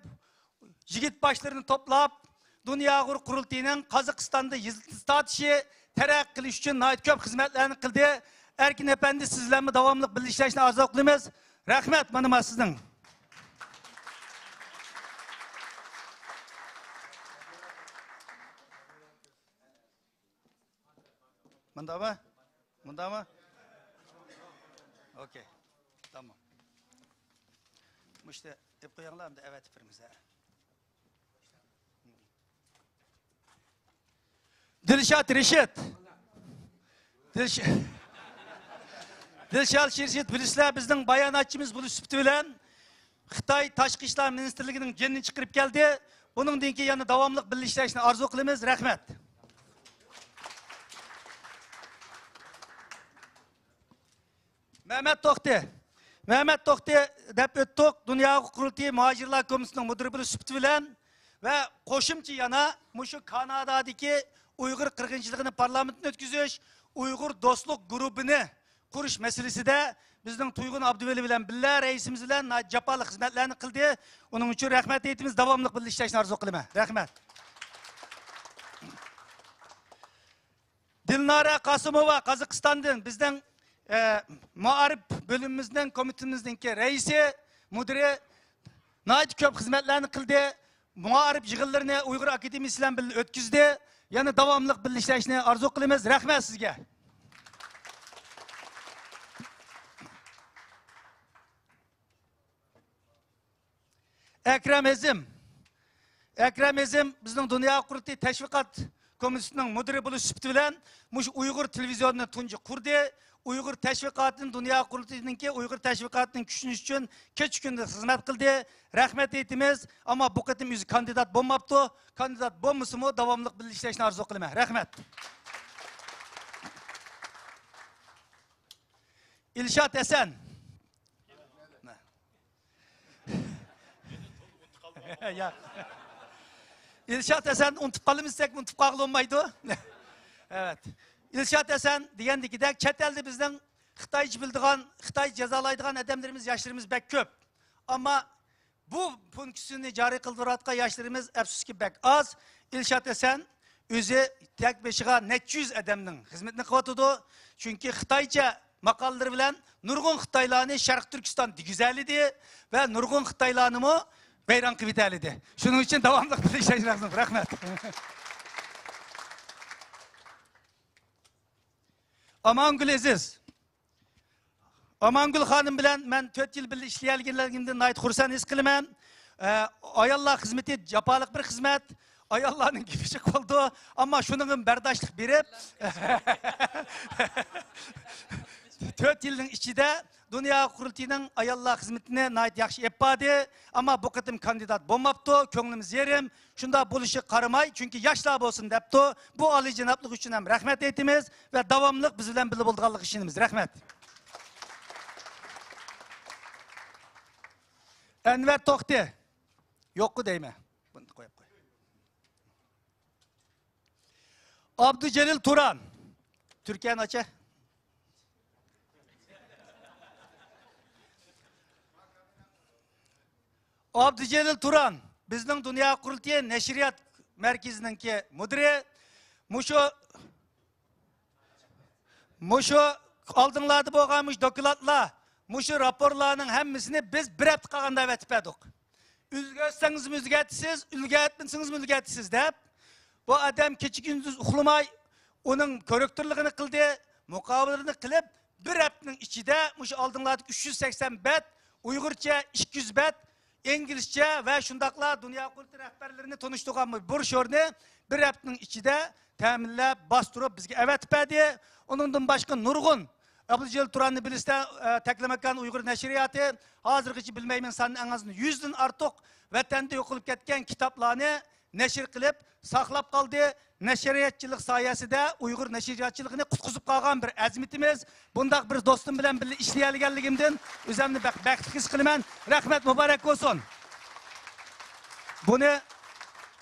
يىگىت باشلىرىنى توپلاپ، دۇنيا ئۇيغۇر قۇرۇلتىيىنىڭ قازاقىستاندا يىلتىز تارتىشى، تەرەققىي قىلىش ئۈچۈن ناھايىتى كۆپ خىزمەتلەرنى قىلدى. ئەركىن ئەپەندى، سىز بىلەنمۇ داۋاملىق بىللە ئىشلەشنى ئارزۇ قىلىمىز. رەھمەت، مانا، مانا سىزنىڭ. مۇنداقمۇ؟ مۇنداقمۇ؟ ئوكەي. تامام. مۇشۇنى ئېلىپ قويۇڭلار، ئەمدى ئەۋەتىپ بېرىمىز، ھە. دىلشات رىشىت. دىلش-، دىلشات رىشىت، بىلىسىلەر، بىزنىڭ باياناتچىمىز بولۇش سۈپىتى بىلەن خىتاي تاشقى ئىشلار مىنىستىرلىكىنىڭ جېنىنى چىقىرىپ كەلدى. بۇنىڭدىن كېيىن يەنە داۋاملىق بىللە ئىشلەشنى ئارزۇ قىلىمىز. رەھمەت. مەمەت توختى. مەمەت توختى دەپ ئۆتتۇق. دۇنيا قۇرۇلتىيى مۇھاجىرلار كومىتېتىنىڭ مۇدىرى بولۇش سۈپىتى بىلەن ۋە قوشۇمچە يەنە مۇشۇ كانادادىكى ئۇيغۇر قىرغىنچىلىقىنى پارلامېنتتىن ئۆتكۈزۈش، ئۇيغۇر دوستلۇق گۇرۇپپىنى قۇرۇش مەسىلىسىدە بىزنىڭ تۇيغۇن ئابدۇۋەلى بىلەن بىللە رەئىسىمىز بىلەن ناھايىتى جاپالىق خىزمەتلەرنى قىلدى. ئۇنىڭ ئۈچۈن رەھمەت ئېيتىمىز، داۋاملىق بىللە ئىشلەشنى ئارزۇ قىلىمەن. رەھمەت. دىلنارە قاسىموۋا قازاقىستاندىن بىزنىڭ، ئە، مائارىپ بۆلۈمىمىزنىڭ كومىتېتىمىزنىڭكى رەئىسى، مۇدىرى، ناھايىتى كۆپ خىزمەتلەرنى قىلدى. مائارىپ يىغىنلىرىنى ئۇيغۇر ئاكادېمىيىسى بىلەن بىللە ئۆتكۈزدى. يەنە داۋاملىق بىللە ئىشلەشنى ئارزۇ قىلىمىز. رەھمەت سىزگە. ئەكرەم ھېزىم. ئەكرەم ھېزىم بىزنىڭ دۇنيا قۇرۇلتىيى تەشۋىقات كومىتېتىنىڭ مۇدىرى بولۇش سۈپىتى بىلەن مۇشۇ ئۇيغۇر تېلېۋىزىيونىنى تۇنجى قۇردى. ئۇيغۇر تەشۋىقاتىنى، دۇنيا قۇرۇلتىيىنىڭكى ئۇيغۇر تەشۋىقاتىنىڭ كۈچلىنىشى ئۈچۈن كېچە-كۈندۈز خىزمەت قىلدى. رەھمەت ئېيتىمىز. ئەمما بۇ قېتىم ئۆزى كاندىدات بولماپتۇ. كاندىدات بولمىسىمۇ داۋاملىق بىللە ئىشلەشنى ئارزۇ قىلىمەن. رەھمەت. ئىلشات ھەسەن. ياق. ئىلشات ھەسەن ئۇنتۇپ قالىمىز دېسەك، ئۇنتۇپ قالغىلى بولمايدۇ. ئەۋەت. ئىلشات ھەسەن دېگەندىكىدەك، چەت ئەلدە بىزنىڭ خىتايچە بىلىدىغان، خىتايچە جازالايدىغان ئادەملىرىمىز، ياشلىرىمىز بەك كۆپ. ئەمما بۇ فۇنكسىيىنى جارى قىلدۇرۇۋاتقان ياشلىرىمىز ئەپسۇسكى بەك ئاز. ئىلشات ھەسەن ئۆزى تەك بېشىغا نەچچە يۈز ئادەمنىڭ خىزمىتىنى قىلىۋاتىدۇ. چۈنكى خىتايچە ماقالىلىرى بىلەن نۇرغۇن خىتايلارنى شەرقىي تۈركىستان دېگۈزەلىدى ۋە نۇرغۇن خىتايلارنىمۇ ۋەيران قىلىۋېتەلىدى. شۇنىڭ ئۈچۈن داۋاملىق بىللە ئىشلەش لازىم. رەھمەت. ئامانگۈل ئەزىز. ئامانگۈل خانىم بىلەن مەن تۆت يىل بىللە ئىشلىيەلىگەنلىكىمدىن ناھايىتى خۇرسەن ھېس قىلىمەن. ئە، ئاياللار خىزمىتى جاپالىق بىر خىزمەت. ئاياللارنىڭ گېپى جىق بولىدۇ. ئەمما شۇنىڭغىمۇ بەرداشلىق بېرىپ، تۆت يىلنىڭ ئىچىدە دۇنيا قۇرۇلتىيىنىڭ ئاياللار خىزمىتىنى ناھايىتى ياخشى ئېلىپ باردى. ئەمما بۇ قېتىم كاندىدات بولماپتۇ. كۆڭلىمىز يېرىم. شۇنداق بولۇشىغا قارىماي، چۈنكى ياشلار بولسۇن دەپتۇ. بۇ ئالىيجانابلىق ئۈچۈن ھەم رەھمەت ئېيتىمىز ۋە داۋاملىق بىز بىلەن بىللە بولىدىغانلىقىغا ئىشىنىمىز. رەھمەت. ئەنۋەر توختى. يوققۇ دەيمەن. بۇنى قويۇپ قوي. ئابدۇجېلىل تۇران. تۈركىيەنى ئاچە. ئابدۇجېلىل تۇران، بىزنىڭ دۇنيا قۇرۇلتىيى نەشرىيات مەركىزىنىڭكى مۇدىرى. مۇشۇ، مۇشۇ ئالدىڭلاردا بولغان مۇشۇ دوكلاتلار، مۇشۇ راپورلارنىڭ ھەممىسىنى بىز بىر ھەپتە قالغاندا ئەۋەتىپ بەردۇق. ئۈلگۈرتسىڭىزمۇ ئۈلگۈرتىسىز، ئۈلگۈرتمىسىڭىزمۇ ئۈلگۈرتىسىز دەپ، بۇ ئادەم كېچە-كۈندۈز ئۇخلىماي، ئۇنىڭ كوررېكتورلۇقىنى قىلدى، مۇقاۋىلىرىنى قىلىپ، بىر ھەپتىنىڭ ئىچىدە مۇشۇ ئالدىڭلاردىكى ئۈچ يۈز سەكسەن بەت، ئۇيغۇرچە ئىككى يۈز بەت، ئىنگلىزچە ۋە شۇنداقلا دۇنيا قۇرۇلتىيى رەھبەرلىرىنى تونۇشتۇرغان بۇ بروشيۇرنى بىر ھەپتىنىڭ ئىچىدە تەمىنلەپ، باستۇرۇپ، بىزگە ئەۋەتىپ بەردى. ئۇنىڭدىن باشقا نۇرغۇن ئابدۇجېلىل تۇراننى بىلىسىلەر، ئە، تەكلىماكان ئۇيغۇر نەشرىياتى ھازىرغىچە بىلمەيمەن سانىنى، ئەڭ ئازىنى يۈزدىن ئارتۇق ۋەتەندە يوقىلىپ كەتكەن كىتابلارنى نەشر قىلىپ ساقلاپ قالدى. نەشرىياتچىلىق سايەسىدە ئۇيغۇر نەشرىياتچىلىقىنى قۇتقۇزۇپ قالغان بىر ئەزىمىتىمىز. بۇنداق بىر دوستۇم بىلەن بىللە ئىشلىيەلىگەنلىكىمدىن ئۆزۈمنى بەك بەختلىك ھېس قىلىمەن. رەھمەت مۇبارەك بولسۇن. بۇنى،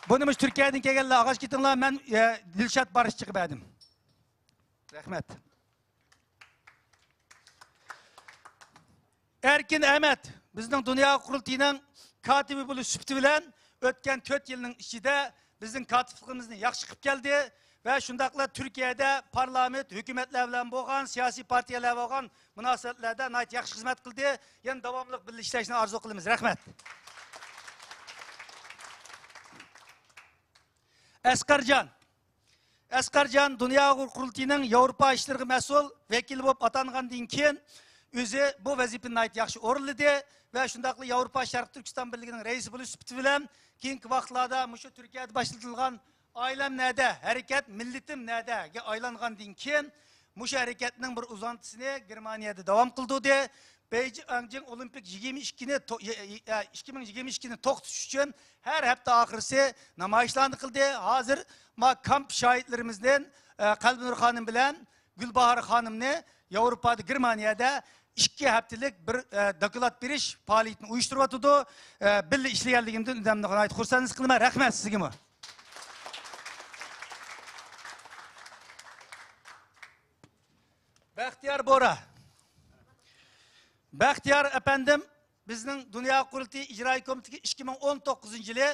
بۇنى مۇشۇ تۈركىيەدىن كەلگەنلەر ئالغاچ كېتىڭلار، مەن، ئە، دىلشات بارىشچىغا بەردىم. رەھمەت. ئەركىن ئەمەت بىزنىڭ دۇنيا قۇرۇلتىيىنىڭ كاتىپى بولۇش سۈپىتى بىلەن ئۆتكەن تۆت يىلنىڭ ئىچىدە بىزنىڭ كاتىپلىقىمىزنى ياخشى قىلىپ كەلدى ۋە شۇنداقلا تۈركىيەدە پارلامېنت، ھۆكۈمەتلەر بىلەن بولغان، سىياسىي پارتىيەلەر بولغان مۇناسىۋەتلەردە ناھايىتى ياخشى خىزمەت قىلدى. يەنە داۋاملىق بىللە ئىشلەشنى ئارزۇ قىلىمىز. رەھمەت. ئەسقەرجان. ئەسقەرجان دۇنيا ئۇيغۇر قۇرۇلتىيىنىڭ ياۋروپا ئىشلىرىغا مەسئۇل ۋەكىلى بولۇپ ئاتانغاندىن كېيىن، ئۆزى بۇ ۋەزىپىنى ناھايىتى ياخشى ئورۇنلىدى ۋە شۇنداقلا ياۋروپا شەرقىي تۈركىستان بىرلىكىنىڭ رەئىسى بولۇش سۈپىتى بىلەن كېيىنكى ۋاقىتلاردا مۇشۇ تۈركىيەدە باشلىتىلغان ئائىلەم نەدە ھەرىكەت، مىللىتىم نەدەگە ئايلانغاندىن كېيىن، مۇشۇ ھەرىكەتنىڭ بىر ئۇزانتىسىنى گېرمانىيەدە داۋام قىلدۇردى. بېيجىڭ ئولىمپىك يىگىرمە ئىككىنى تو-، ئە، ئە، ئىككى مىڭ يىگىرمە ئىككىنى توختىتىش ئۈچۈن ھەر ھەپتە ئاخىرسى نامايىشلارنى قىلدى. ھازىر ما كامپ شاھىتلىرىمىزدىن، ئە، قەلبىنۇر خانىم بىلەن گۈلباھار خانىمنى ياۋروپادا، گېرمانىيەدە ئىككى ھەپتىلىك بىر، ئە، دوكلات بېرىش پائالىيىتىنى ئۇيۇشتۇرۇۋاتىدۇ. ئە، بىللە ئىشلىگەنلىكىمدىن ئۆزۈمنى ناھايىتى خۇرسەن ھېس قىلىمەن. رەھمەت سىزگىمۇ. بەختىيار بورا. بەختىيار ئەپەندىم بىزنىڭ دۇنيا قۇرۇلتىيى ئىجرائىي كومىتېتىگە ئىككى مىڭ ئون توققۇزىنچى يىلى،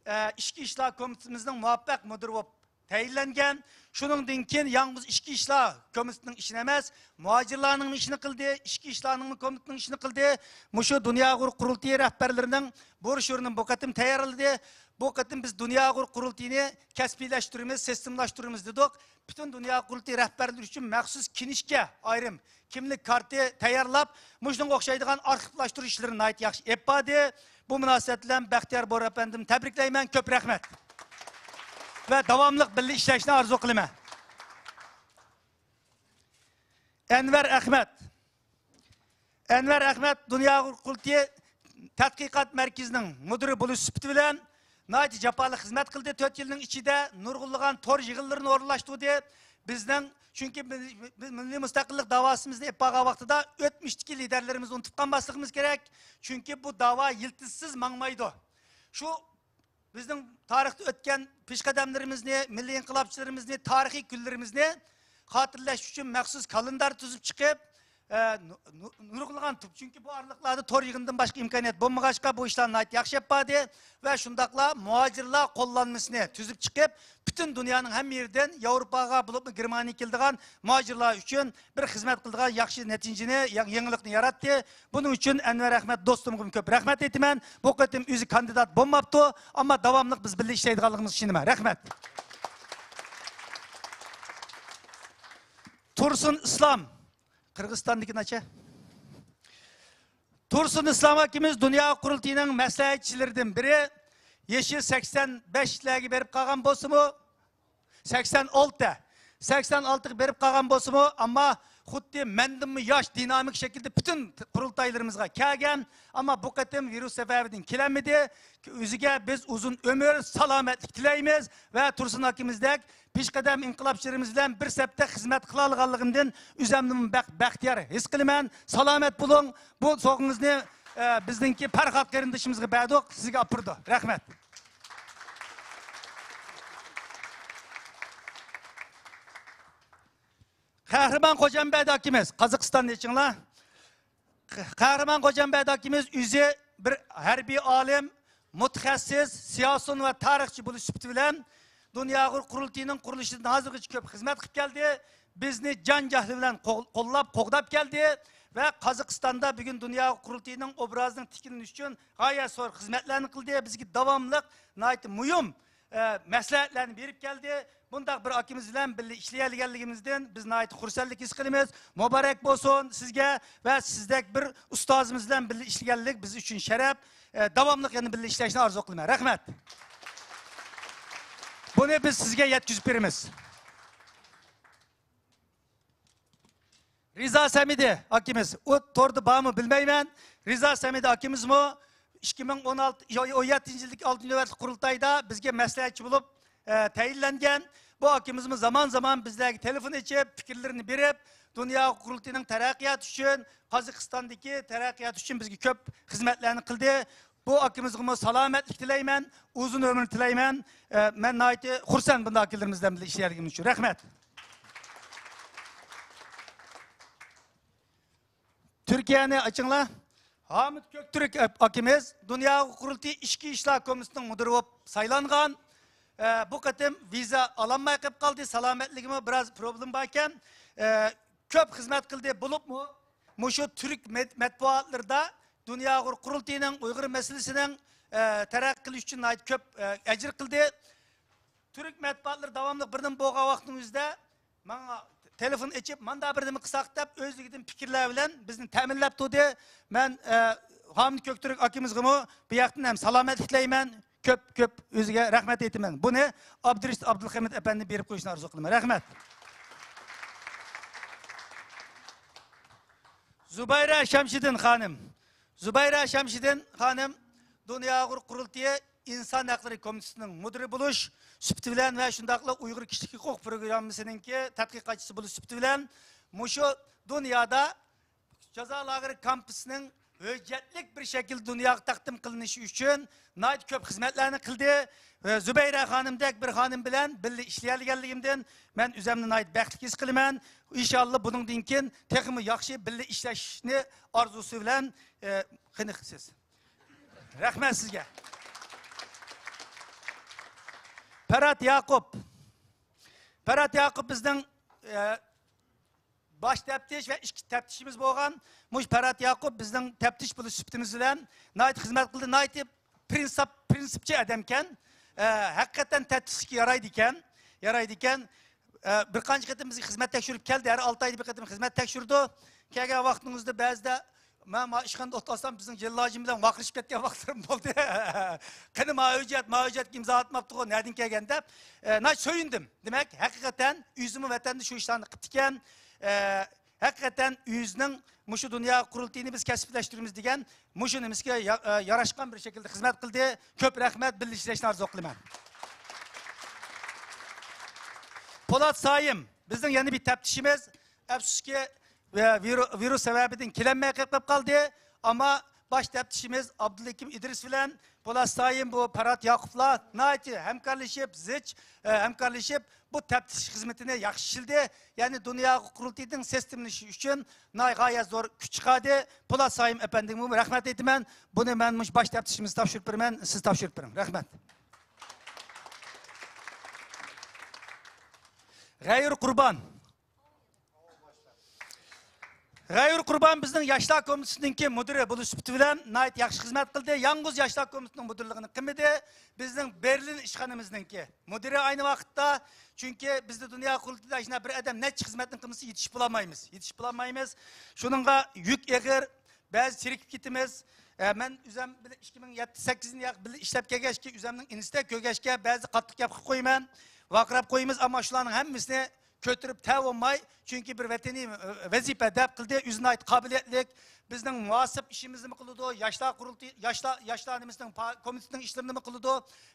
ئە، ئىچكى ئىشلار كومىتېتىمىزنىڭ مۇۋاپىق مۇدىرى بولۇپ تەيىنلەنگەن. شۇنىڭدىن كېيىن يالغۇز ئىچكى ئىشلار كومىتېتىنىڭ ئىشىنى ئەمەس، مۇھاجىرلارنىڭمۇ ئىشىنى قىلدى، ئىچكى ئىشلارنىڭمۇ كومىتېتىنىڭ ئىشىنى قىلدى. مۇشۇ دۇنيا ئۇيغۇر قۇرۇلتىيى رەھبەرلىرىنىڭ بروشيۇرىنى بۇ قېتىم تەييارلىدى. بۇ قېتىم بىز دۇنيا ئۇيغۇر قۇرۇلتىيىنى كەسپىيلەشتۈرىمىز، سىستېمىلاشتۇرىمىز دېدۇق. پۈتۈن دۇنيا قۇرۇلتىيى رەھبەرلىرى ئۈچۈن مەخسۇس كىنىشكا ئايرىم كىملىك كارتى تەييارلاپ، مۇشۇنىڭغا ئوخشايدىغان ئارخىپلاشتۇرۇش ئىشلىرىنى ناھايىتى ياخشى ئېلىپ باردى. بۇ مۇناسىۋەت بىلەن بەختىيار بورا ئەپەندىمنى تەبرىكلەيمەن. كۆپ رەھمەت. ۋە داۋاملىق بىللە ئىشلەشنى ئارزۇ قىلىمەن. ئەنۋەر ئەخمەت. ئەنۋەر ئەخمەت دۇنيا ئۇيغۇر قۇرۇلتىيى تەتقىقات مەركىزىنىڭ مۇدىرى بولۇش سۈپىتى بىلەن ناھايىتى جاپالىق خىزمەت قىلدى. تۆت يىلنىڭ ئىچىدە نۇرغۇنلىغان تور يىغىنلىرىنى ئورۇنلاشتۇردى. بىزنىڭ، چۈنكى بىز، بىز مىللىي مۇستەقىللىق داۋاسىمىزنى ئېلىپ بارغان ۋاقتىدا ئۆتمۈشتىكى لىدەرلىرىمىزنى ئۇنتۇپ قالماسلىقىمىز كېرەك. چۈنكى بۇ داۋا يىلتىزسىز ماڭمايدۇ. شۇ بىزنىڭ تارىختا ئۆتكەن پېشقەدەملىرىمىزنى، مىللىي ئىنقىلابچىلىرىمىزنى، تارىخىي كۈنلىرىمىزنى خاتىرىلەش ئۈچۈن مەخسۇس كالېندار تۈزۈپ چىقىپ، ئە، نۇ-، نۇ-، نۇرغۇنلىغان تۇ-، چۈنكى بۇ ئارىلىقلاردا تور يىغىنىدىن باشقا ئىمكانىيەت بولمىغاچقا، بۇ ئىشلار ناھايىتى ياخشى ئېلىپ باردى ۋە شۇنداقلا مۇھاجىرلار قوللانمىسىنى تۈزۈپ چىقىپ، پۈتۈن دۇنيانىڭ ھەممە يېرىدىن ياۋروپاغا، بولۇپمۇ گېرمانىيەگە كېلىدىغان مۇھاجىرلار ئۈچۈن بىر خىزمەت قىلىدىغان ياخشى نەتىجىنى، يا-، يېڭىلىقنى ياراتتى. بۇنىڭ ئۈچۈن ئەنۋەر ئەخمەت دوستۇمغىمۇ كۆپ رەھمەت ئېيتىمەن. بۇ قېتىم ئۆزى كاندىدات بولماپتۇ، ئەمما داۋاملىق بىز بىللە ئىشلەيدىغانلىقىمىزغا ئىشىنىمەن. رەھمەت. تۇرسۇن ئىسلام، قىرغىزىستاندىكى ناچە؟ تۇرسۇن ئىسلام ئاكىمىز دۇنيا قۇرۇلتىيىنىڭ مەسلىھەتچىلىرىدىن بىرى. يېشى سەكسەن بەشلەرگە بېرىپ قالغان بولسىمۇ، سەكسەن ئالتە، سەكسەن ئالتىغا بېرىپ قالغان بولسىمۇ، ئەمما خۇددى مەندىنمۇ ياش، دىنامىك شەكىلدە پۈتۈن قۇرۇلتايلىرىمىزغا كەلگەن، ئەمما بۇ قېتىم ۋىرۇس سەۋەبىدىن كېلەلمىدى. ئۆزىگە بىز ئۇزۇن ئۆمۈر، سالامەتلىك تىلەيمىز ۋە تۇرسۇن ئاكىمىزدەك پېشقەدەم ئىنقىلابچىلىرىمىز بىلەن بىر سەپتە خىزمەت قىلالىغانلىقىمدىن ئۆزۈمنىمۇ بەك بەختىيار ھېس قىلىمەن. سالامەت بولۇڭ. بۇ سوۋغىڭىزنى، ئە، بىزنىڭكى پەرھات قېرىندىشىمىزغا بەردۇق. سىزگە ئاپىرىدۇ. رەھمەت. قەھرىمان خوجامبەردى ئاكىمىز، قازاقىستاندىن چىڭلار. قەھرىمان خوجامبەردى ئاكىمىز ئۆزى بىر ھەربىي ئالىم، مۇتەخەسسىس، سىياسىيون ۋە تارىخچى بولۇش سۈپىتى بىلەن دۇنيا ئۇيغۇر قۇرۇلتىيىنىڭ قۇرۇلۇشىدىن ھازىرغىچە كۆپ خىزمەت قىلىپ كەلدى. بىزنى جان جەھلى بىلەن قول-، قوللاپ، قوغداپ كەلدى ۋە قازاقىستاندا بۈگۈن دۇنيا ئۇيغۇر قۇرۇلتىيىنىڭ ئوبرازىنىڭ تىكلىنىشى ئۈچۈن غايەت زور خىزمەتلەرنى قىلدى. بىزگە داۋاملىق ناھايىتى مۇھىم، ئە، مەسلىھەتلەرنى بېرىپ كەلدى. بۇنداق بىر ئاكىمىز بىلەن بىللە ئىشلىيەلىگەنلىكىمىزدىن بىز ناھايىتى خۇرسەنلىك ھېس قىلىمىز. مۇبارەك بولسۇن سىزگە ۋە سىزدەك بىر ئۇستازىمىز بىلەن بىللە ئىشلىگەنلىك بىز ئۈچۈن شەرەپ. ئە، داۋاملىق يەنە بىللە ئىشلەشنى ئارزۇ قىلىمەن. رەھمەت. بۇنى بىز سىزگە يەتكۈزۈپ بېرىمىز. رىزا سەمىدى ئاكىمىز، ئۇ توردا بارمۇ بىلمەيمەن. رىزا سەمىدى ئاكىمىزمۇ ئىككى مىڭ ئون ئالتە، ئون يەتتىنچى يىلدىكى ئالتىنچى نۆۋەتلىك قۇرۇلتايدا بىزگە مەسلىھەتچى بولۇپ، ئە، تەيىنلەنگەن. بۇ ئاكىمىزمۇ زامان زامان بىزلەرگە تېلېفون ئېچىپ، پىكىرلىرىنى بېرىپ، دۇنيا قۇرۇلتىيىنىڭ تەرەققىياتى ئۈچۈن، قازاقىستاندىكى تەرەققىيات ئۈچۈن بىزگە كۆپ خىزمەتلەرنى قىلدى. بۇ ئاكىمىزغىمۇ سالامەتلىك تىلەيمەن، ئۇزۇن ئۆمۈر تىلەيمەن. ئە، مەن ناھايىتى خۇرسەن بۇنداق ئاكىلىرىمىز بىلەن بىللە ئىشلەيدىغىنىم ئۈچۈن. رەھمەت. تۈركىيەنى ئاچىڭلار. ھامىت كۆكتۈرك ئاكىمىز دۇنيا قۇرۇلتىيى ئىچكى ئىشلار كومىتېتىنىڭ مۇدىرى بولۇپ سايلانغان. ئە، بۇ قېتىم ۋىزا ئالالماي قېلىپ قالدى، سالامەتلىكىمۇ بىراز پروبلېما بار ئىكەن. ئە، كۆپ خىزمەت قىلدى، بولۇپمۇ مۇشۇ تۈرك مەت-، مەتبۇئاتلىرىدا دۇنيا ئۇيغۇر قۇرۇلتىيىنىڭ ئۇيغۇر مەسىلىسىنىڭ، ئە، تەرەققىي قىلىشى ئۈچۈن ناھايىتى كۆپ، ئە، ئەجىر قىلدى. تۈرك مەتبۇئاتلىرى داۋاملىق بىر نېمە بولغان ۋاقتىنىڭ ئۆزىدە ماڭا تېلېفون ئېچىپ، ماندا بىر نېمە قىلساق دەپ، ئۆزلۈكىدىن پىكىرلەر بىلەن بىزنى تەمىنلەپ تۇردى. مەن، ئە، ھامىت كۆكتۈرك ئاكىمىزغىمۇ بۇ ياقتىن ھەم سالامەتلىك تىلەيمەن، كۆپ، كۆپ ئۆزىگە رەھمەت ئېيتىمەن. بۇنى ئابدۇرېشىت ئابدۇلخەمىت ئەپەندى بېرىپ قويۇشنى ئارزۇ قىلىمەن. رەھمەت. زۇبەيرە شەمشىدىن خانىم. زۇبەيرە شەمشىدىن خانىم دۇنيا ئۇيغۇر قۇرۇلتىيى ئىنسان ھەقلىرى كومىتېتىنىڭ مۇدىرى بولۇش سۈپىتى بىلەن ۋە شۇنداقلا ئۇيغۇر كىشىلىك ھوقۇق پروگراممىسىنىڭكى تەتقىقاتچىسى بولۇش سۈپىتى بىلەن مۇشۇ دۇنيادا جازا لاگېرى كامپۇسىنىڭ ھۆججەتلىك بىر شەكىلدە دۇنياغا تەقدىم قىلىنىشى ئۈچۈن ناھايىتى كۆپ خىزمەتلەرنى قىلدى. ۋە زۇبەيرە خانىمدەك بىر خانىم بىلەن بىللە ئىشلىيەلىگەنلىكىمدىن مەن ئۆزۈمنى ناھايىتى بەختلىك ھېس قىلىمەن. ئىنشاللا بۇنىڭدىن كېيىن تېخىمۇ ياخشى بىللە ئىشلەشنى ئارزۇسى بىلەن، ئە، قېنىق سىز. رەھمەت سىزگە. پەرھات ياقۇپ. پەرھات ياقۇپ بىزنىڭ، ئە، باش تەپتىش ۋە ئىچكى تەپتىشىمىز بولغان مۇشۇ پەرھات ياقۇپ بىزنىڭ تەپتىش بولۇش سۈپىتىمىز بىلەن ناھايىتى خىزمەت قىلدى، ناھايىتى پرىنسىپ، پرىنسىپچى ئادەمكەن. ئە، ھەقىقەتەن تەپتىشلىككە يارايدىكەن، يارايدىكەن. ئە، بىر قانچە قېتىم بىزگە خىزمەت تەكشۈرۈپ كەلدى، ھەر ئالتە ئايدا بىر قېتىم خىزمەت تەكشۈردى. كەلگەن ۋاقتىڭىزدا بەزىدە مەن ما ئىشخانىدا ئولتۇرسام، بىزنىڭ جېلىل ھاجىم بىلەن ۋارقىرىشىپ كەتكەن ۋاقىتلىرىم بولدى. قېنى ما ھۆججەت، ما ھۆججەتكە ئىمزا ئاتماپتىغۇ، نەدىن كەلگەن دەپ، ئە، ناھايىتى سۆيۈندۈم. دېمەك، ھەقىقەتەن ئۆزىمۇ ۋەتەندە شۇ ئىشلارنى قىپتىكەن. ئە، ھەقىقەتەن ئۆزىنىڭ مۇشۇ دۇنيا قۇرۇلتىيىنى بىز كەسىپلەشتۈرىمىز دېگەن مۇشۇ نېمىسىگە يا-، ئە، ياراشقان بىر شەكىلدە خىزمەت قىلدى. كۆپ رەھمەت، بىللە ئىشلەشنى ئارزۇ قىلىمەن. پولات سايىم، بىزنىڭ يەنە بىر تەپتىشىمىز. ئەپسۇسكى، ۋە ۋىرۇ-، ۋىرۇس سەۋەبىدىن كېلەلمەي قېلىپ قالدى. ئەمما باش تەپتىشىمىز ئابدۇلھېكىم ئىدرىس بىلەن پولات سايىم، بۇ پەرھات ياقۇپلار ناھايىتى ھەمكارلىشىپ، زىچ، ئە، ھەمكارلىشىپ، بۇ تەپتىش خىزمىتىنى ياخشى ئىشلىدى. يەنى دۇنيا قۇرۇلتىيىنىڭ سىستېمىلىشى ئۈچۈن ناھايىتى غايەت زور كۈچ چىقاردى. پولات سايىم ئەپەندىمگىمۇ رەھمەت ئېيتىمەن. بۇنى مەن مۇشۇ باش تەپتىشىمىزگە تاپشۇرۇپ بېرىمەن، سىز تاپشۇرۇپ بېرىڭ. رەھمەت. غەيۇر قۇربان. غەيۇر قۇربان بىزنىڭ ياشلار كومىتېتىنىڭكى مۇدىرى بولۇش سۈپىتى بىلەن ناھايىتى ياخشى خىزمەت قىلدى. يالغۇز ياشلار كومىتېتىنىڭ مۇدىرلىقىنى قىلمىدى. بىزنىڭ بېرلىن ئىشخانىمىزنىڭكى مۇدىرى ئاينى ۋاقىتتا، چۈنكى بىزدە دۇنيا قۇرۇلتىيىدا شۇنداق بىر ئادەم نەچچە خىزمەتنى قىلمىسا يېتىشىپ بولالمايمىز، يېتىشىپ بولالمايمىز. شۇنىڭغا يۈك ئېغىر، بەزى چىرىكىپ كېتىمىز. ئە، مەن ئۆزۈم بىلەن ئىككى مىڭ يەتتە سەككىزىنچى يىل بىللە ئىشلەپ كەلگەچكە، ئۆزۈمنىڭ ئىنىسىدەك كۆرگەچكە، بەزى قاتتىق گەپ قىلىپ قويىمەن، ۋارقىراپ قويىمىز، ئەمما شۇلارنىڭ ھەممىسىنى كۆتۈرۈپ تەۋ بولماي، چۈنكى بىر ۋەتىنىي، ئە، ۋەزىپە دەپ قىلدى، ئۆزى ناھايىتى قابىلىيەتلىك، بىزنىڭ مۇناسىپ ئىشىمىزنىمۇ قىلىدۇ، ياشلار قۇرۇلتىيى، ياشلار، ياشلار نېمىسىنىڭ پا-، كومىتېتىنىڭ ئىشلىرىنىمۇ قىلىدۇ،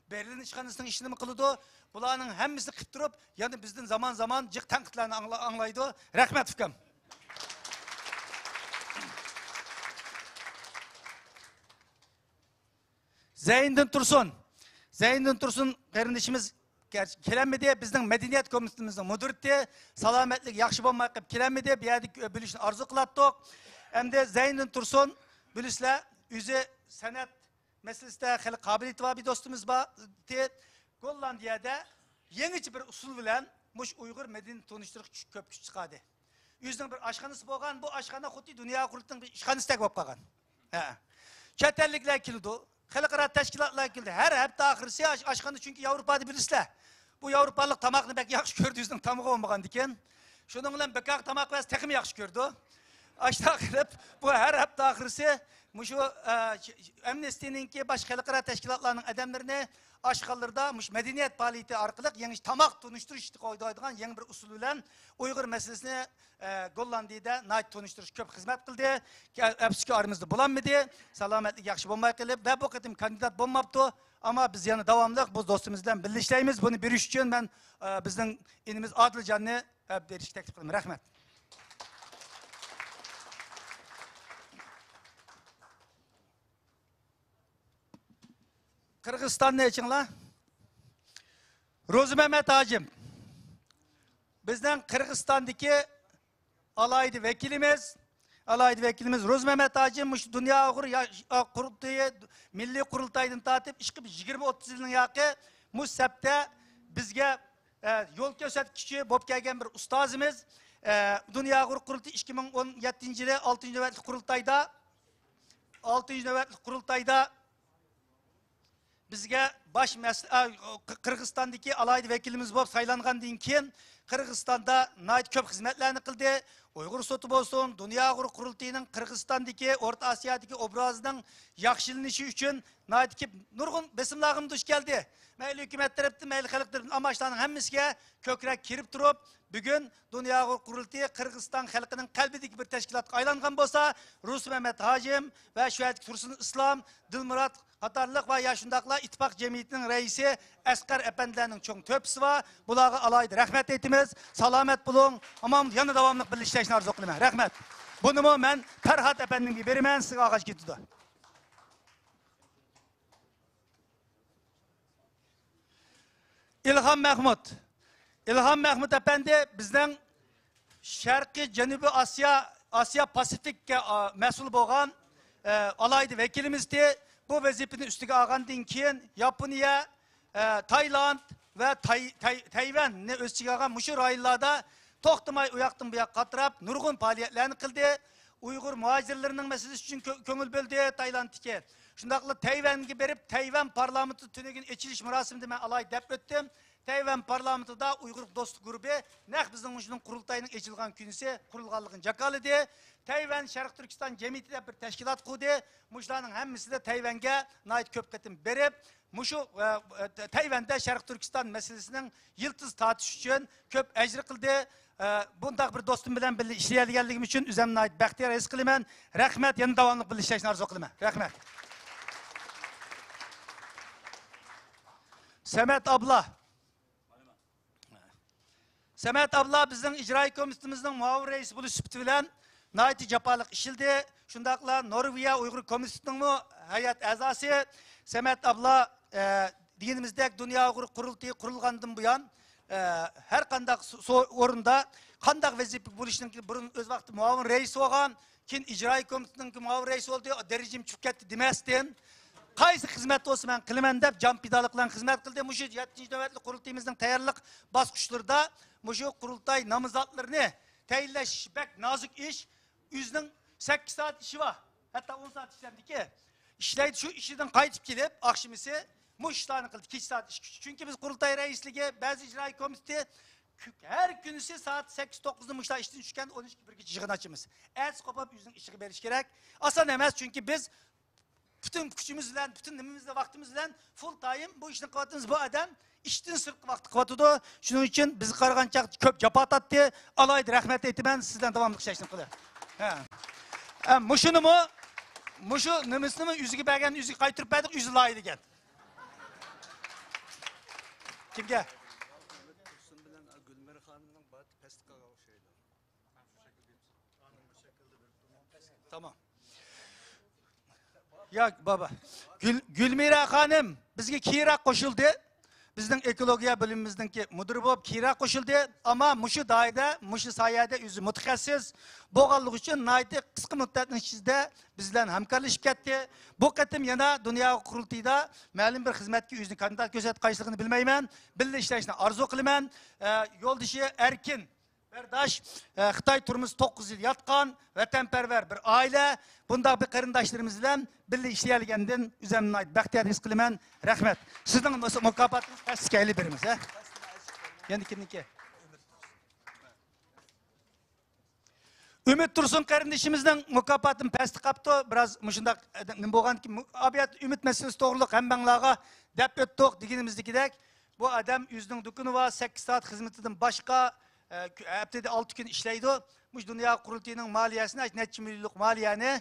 بېرلىن ئىشخانىسىنىڭ ئىشىنىمۇ قىلىدۇ. بۇلارنىڭ ھەممىسىنى قىلىپ تۇرۇپ، يەنە بىزدىن زامان زامان جىق تەنقىدلەرنى ئاڭلا-، ئاڭلايدۇ. رەھمەت، ئۇكام. زەينىدىن تۇرسۇن. زەينىدىن تۇرسۇن قېرىندىشىمىز گەرچە كېلەلمىدى. بىزنىڭ مەدەنىيەت كومىتېتىمىزنىڭ مۇدىرى، سالامەتلىكى ياخشى بولماي قېلىپ كېلەلمىدى. بۇ يەردە بۆلۈشنى ئارزۇ قىلاتتۇق. ئەمدى زەينىدىن تۇرسۇن، بىلىسىلەر، ئۆزى سەنئەت مەسىلىسىدە خېلى قابىلىيىتى بار بىر دوستىمىز بار. گوللاندىيەدە يېڭىچە بىر ئۇسۇل بىلەن مۇشۇ ئۇيغۇر مەدەنىيىتىنى تونۇشتۇرۇشقا كۈچ، كۆپ كۈچ چىقاردى. ئۆزىنىڭ بىر ئاشخانىسى بولغان، بۇ ئاشخانا خۇددى دۇنيا قۇرۇلتىيىنىڭ بىر ئىشخانىسىدەك بولۇپ قالغان. ھە. چەت ئەللىكلەر كېلىدۇ، خەلقئارا تەشكىلاتلار كېلىدۇ. ھەر ھەپتە ئاخىرىسى ئاش-، ئاشخانا، چۈنكى ياۋروپادا بىلىسىلەر، بۇ ياۋروپالىق تاماقنى بەك ياخشى كۆرىدۇ، ئۆزىنىڭ تامىقى بولمىغاندىكىن. شۇنىڭ بىلەن بىكارغا تاماق بەرسە تېخىمۇ ياخشى كۆرىدۇ. ئاشۇنداق قىلىپ، بۇ ھەر ھەپتە ئاخىرىسى مۇشۇ، ئە، ئەمنىستىنىڭكى، باشقا خەلقئارا تەشكىلاتلارنىڭ ئادەملىرىنى ئاشخانىلىرىدا مۇشۇ مەدەنىيەت پائالىيىتى ئارقىلىق يېڭى تاماق تونۇشتۇرۇش قويىدىغان يېڭى بىر ئۇسۇل بىلەن ئۇيغۇر مەسىلىسىنى، ئە، گوللاندىيىدە ناھايىتى تونۇشتۇرۇش كۆپ خىزمەت قىلدى. ئەپسۇسكى، ئارىمىزدا بولالمىدى. سالامەتلىكى ياخشى بولماي قېلىپ ۋە بۇ قېتىم كاندىدات بولماپتۇ. ئەمما بىز يەنە داۋاملىق بۇ دوستىمىز بىلەن بىللە ئىشلەيمىز. بۇنى بېرىش ئۈچۈن مەن، ئە، بىزنىڭ ئىنىمىز ئادىلجاننى، ئە، بېرىشكە تەكلىپ قىلىمەن. رەھمەت. قىرغىزىستاننى ئېچىڭلار. روزىمەمەت ھاجىم. بىزنىڭ قىرغىزىستاندىكى ئالاھىدە ۋەكىلىمىز، ئالاھىدە ۋەكىلىمىز روزىمەمەت ھاجىم مۇشۇ دۇنيا ئۇيغۇر يا-، قۇرۇلتىيى، مىللىي قۇرۇلتايدىن تارتىپ ئىشقىلىپ يىگىرمە ئوتتۇز يىلنىڭ ياقى مۇشۇ سەپتە بىزگە، ئە، يول كۆرسەتكۈچى بولۇپ كەلگەن بىر ئۇستازىمىز. ئە، دۇنيا ئۇيغۇر قۇرۇلتىيى ئىككى مىڭ ئون يەتتىنچى يىلى ئالتىنچى نۆۋەتلىك قۇرۇلتايدا، ئالتىنچى نۆۋەتلىك قۇرۇلتايدا بىزگە باش مەس-، ئا، قىرغىزىستاندىكى ئالاھىدە ۋەكىلىمىز بولۇپ سايلانغاندىن كېيىن، قىرغىزىستاندا ناھايىتى كۆپ خىزمەتلەرنى قىلدى. ئۇيغۇر سوتى بولسۇن، دۇنيا ئۇيغۇر قۇرۇلتىيىنىڭ قىرغىزىستاندىكى، ئورتا ئاسىيادىكى ئوبرازىنىڭ ياخشىلىنىشى ئۈچۈن ناھايىتى كۆپ، نۇرغۇن بېسىملارغىمۇ دۇچ كەلدى. مەيلى ھۆكۈمەت تەرەپتىن، مەيلى خەلق تەرەپتىن، ئەمما شۇلارنىڭ ھەممىسىگە كۆكرەك كېرىپ تۇرۇپ، بۈگۈن دۇنيا ئۇيغۇر قۇرۇلتىيى قىرغىزىستان خەلقىنىڭ قەلبىدىكى بىر تەشكىلاتقا ئايلانغان بولسا، روزىمەمەت ھاجىم ۋە شۇ يەردىكى تۇرسۇن ئىسلام، دىلمۇرات قاتارلىق ۋە يا شۇنداقلا ئىتتىپاق جەمئىيىتىنىڭ رەئىسى ئەسقەر ئەپەندىلەرنىڭ چوڭ تۆھپىسى بار. بۇلارغا ئالاھىدە رەھمەت ئېيتىمىز. سالامەت بولۇڭ. ئامان، يەنە داۋاملىق بىللە ئىشلەشنى ئارزۇ قىلىمەن. رەھمەت. بۇنىمۇ مەن پەرھات ئەپەندىمگە بېرىمەن، سىزگە ئالغاچ كېتىدۇ. ئىلھام مەھمۇت. ئىلھام مەھمۇت ئەپەندى بىزنىڭ شەرقىي جەنۇبىي ئاسىيا، ئاسىيا پاسىفىككە، ئا، مەسئۇل بولغان، ئە، ئالاھىدە ۋەكىلىمىز ئىدى. بۇ ۋەزىپىنى ئۈستىگە ئالغاندىن كېيىن، ياپونىيە، ئە، تايلاند ۋە تاي-، تاي-، تەيۋەننى ئۆز ئىچىگە ئالغان مۇشۇ رايونلاردا توختىماي ئۇ ياقتىن بۇ ياققا قاتراپ، نۇرغۇن پائالىيەتلەرنى قىلدى. ئۇيغۇر مۇھاجىرلىرىنىڭ مەسىلىسى ئۈچۈن كۆ-، كۆڭۈل بۆلدى تايلاندتىكى. شۇنداقلا تەيۋەنگە بېرىپ، تەيۋەن پارلامېنتى تۈنۈگۈن ئېچىلىش مۇراسىمىدا مەن ئالاھىدە دەپ ئۆتتۈم. تەيۋەن پارلامېنتىدا ئۇيغۇر دوستلۇق گۇرۇپى نەق بىزنىڭ مۇشۇنىڭ قۇرۇلتاينىڭ ئېچىلغان كۈنىسى قۇرۇلغانلىقىنى جاكارلىدى. تەيۋەن شەرقىي تۈركىستان جەمئىيىتى دەپ بىر تەشكىلات قۇردى. مۇشۇلارنىڭ ھەممىسىدە تەيۋەنگە ناھايىتى كۆپ قېتىم بېرىپ، مۇشۇ، ئە، ئە، تەيۋەندە شەرقىي تۈركىستان مەسىلىسىنىڭ يىلتىز تارتىش ئۈچۈن كۆپ ئەجىر قىلدى. ئە، بۇنداق بىر دوستۇم بىلەن بىللە ئىشلىيەلىگەنلىكىم ئۈچۈن ئۆزۈمنى ناھايىتى بەختىيار ھېس قىلىمەن. رەھمەت، يەنە داۋاملىق بىللە ئىشلەشنى ئارزۇ قىلىمەن. رەھمەت. سەمەت ئابلا. سەمەت ئابلا بىزنىڭ ئىجرائىي كومىتېتىمىزنىڭ مۇئاۋىن رەئىسى بولۇش سۈپىتى بىلەن ناھايىتى جاپالىق ئىشلىدى. شۇنداقلا نورۋېگىيە ئۇيغۇر كومىتېتىنىڭمۇ ھەيئەت ئەزاسى سەمەت ئابلا، ئە، دېگىنىمىزدەك، دۇنيا ئۇيغۇر قۇرۇلتىيى قۇرۇلغاندىن بۇيان، ئە، ھەر قانداق سو-، سو-، ئورۇندا قانداق ۋەزىپە بولۇشىنىڭ بۇرۇن ئۆز ۋاقتىدا مۇئاۋىن رەئىس بولغان، كېيىن ئىجرائىي كومىتېتنىڭ مۇئاۋىن رەئىسى بولدى، دەرىجىم چۈشۈپ كەتتى دېمەستىن، قايسى خىزمەت بولسا مەن قىلىمەن دەپ جان پىدالىق بىلەن خىزمەت قىلدى. مۇشۇ يەتتىنچى نۆۋەتلىك قۇرۇلتىيىمىزنىڭ تەييارلىق باسقۇچلىرىدا مۇشۇ قۇرۇلتاي نامزاتلىرىنى تەيىنلەش بەك نازۇك ئىش. ئۆزىنىڭ سەككىز سائەت ئىشى بار. ھەتتا ئون سائەت ئىشلەمدىكى. ئىشلەيدۇ، شۇ ئىشىدىن قايتىپ كېلىپ، ئاخشىمىسى مۇشۇ ئىشلارنى قىلدى، كېچە سائەت ئىككى. چۈنكى بىز قۇرۇلتاي رەئىسلىكى، بەزى ئىجرائىي كومىتېتى كۈ-، ھەر كۈنىسى سائەت سەككىز، توققۇزدا مۇشۇلار ئىشتىن چۈشكەندە ئون ئىككى، بىرگىچە يىغىن ئاچىمىز. ئەتىسى قوپۇپ ئۆزىنىڭ ئىشىغا بېرىش كېرەك. ئاسان ئەمەس، چۈنكى بىز پۈتۈن كۈچىمىز بىلەن، پۈتۈن نېمىمىز بىلەن، ۋاقتىمىز بىلەن فۇل تايم بۇ ئىشنى قىلىۋاتىمىز. بۇ ئادەم ئىشتىن سىرتقى ۋاقىتتا قىلىۋاتىدۇ. شۇنىڭ ئۈچۈن بىزگە قارىغانچە كۆپ جاپا تارتتى. ئالاھىدە رەھمەت ئېيتىمەن. سىزدىن داۋاملىق ئىشلەشنى قىلىڭ. ھە. ھە، مۇشۇنىمۇ، مۇشۇ نېمىسىنىمۇ ئۆزىگە بەرگەن، ئۆزىگە قايتۇرۇپ بەردۇق، ئۆزى لايىھىلىگەن. كىمگە؟ تۇرسۇن بىلەن گۈلمىرە خانىمنىڭ باتى پەستە قالغان ئوخشايدۇ. تامام. ياق، بابا. گۈل-، گۈلمىرە خانىم بىزگە كېيىنرەك قوشۇلدى. بىزنىڭ ئېكولوگىيە بۆلۈمىمىزنىڭكى مۇدىرى بولۇپ كېيىنرەك قوشۇلدى. ئەمما مۇشۇ دائىرىدە، مۇشۇ ساھەدە ئۆزى مۇتەخەسسىس بولغانلىقى ئۈچۈن ناھايىتى قىسقا مۇددەتنىڭ ئىچىدە بىز بىلەن ھەمكارلىشىپ كەتتى. بۇ قېتىم يەنە دۇنيا قۇرۇلتىيىدا مەلۇم بىر خىزمەتكە ئۆزىنى كاندىدات كۆرسەتكەنلىكىنى بىلمەيمەن. بىللە ئىشلەشنى ئارزۇ قىلىمەن. ئە، يولدىشى ئەركىن بەرداش، ئە، خىتاي تۈرمىسى توققۇز يىل ياتقان، ۋەتەنپەرۋەر بىر ئائىلە. بۇنداق بىر قېرىنداشلىرىمىز بىلەن بىللە ئىشلىيەلىگەندىن ئۆزۈمنى ناھايىتى بەختىيار ھېس قىلىمەن. رەھمەت. سىزنىڭ مۇكاپاتىڭىز پەسكە ھەيلى بېرىمىز، ھە؟ يەنە كىمنىڭكى؟ ئۈمىد تۇرسۇن قېرىندىشىمىزنىڭ مۇكاپاتىمۇ پەستە قاپتۇ. بىراز مۇشۇنداق نېمە بولغاندىكىن، ئۇ ئاۋىيات ئۈمىد مەسىلىسى توغرۇلۇق ھەممەڭلارغا دەپ ئۆتتۇق. دېگىنىمىزدىكىدەك، بۇ ئادەم ئۆزىنىڭ دۇكىنى بار، سەككىز سائەت خىزمىتىدىن باشقا، ئە، كۈ-، ھەپتىدە ئالتە كۈن ئىشلەيدۇ. مۇشۇ دۇنيا قۇرۇلتىيىنىڭ مالىيەسىنى، نەچچە مىليونلۇق مالىيەنى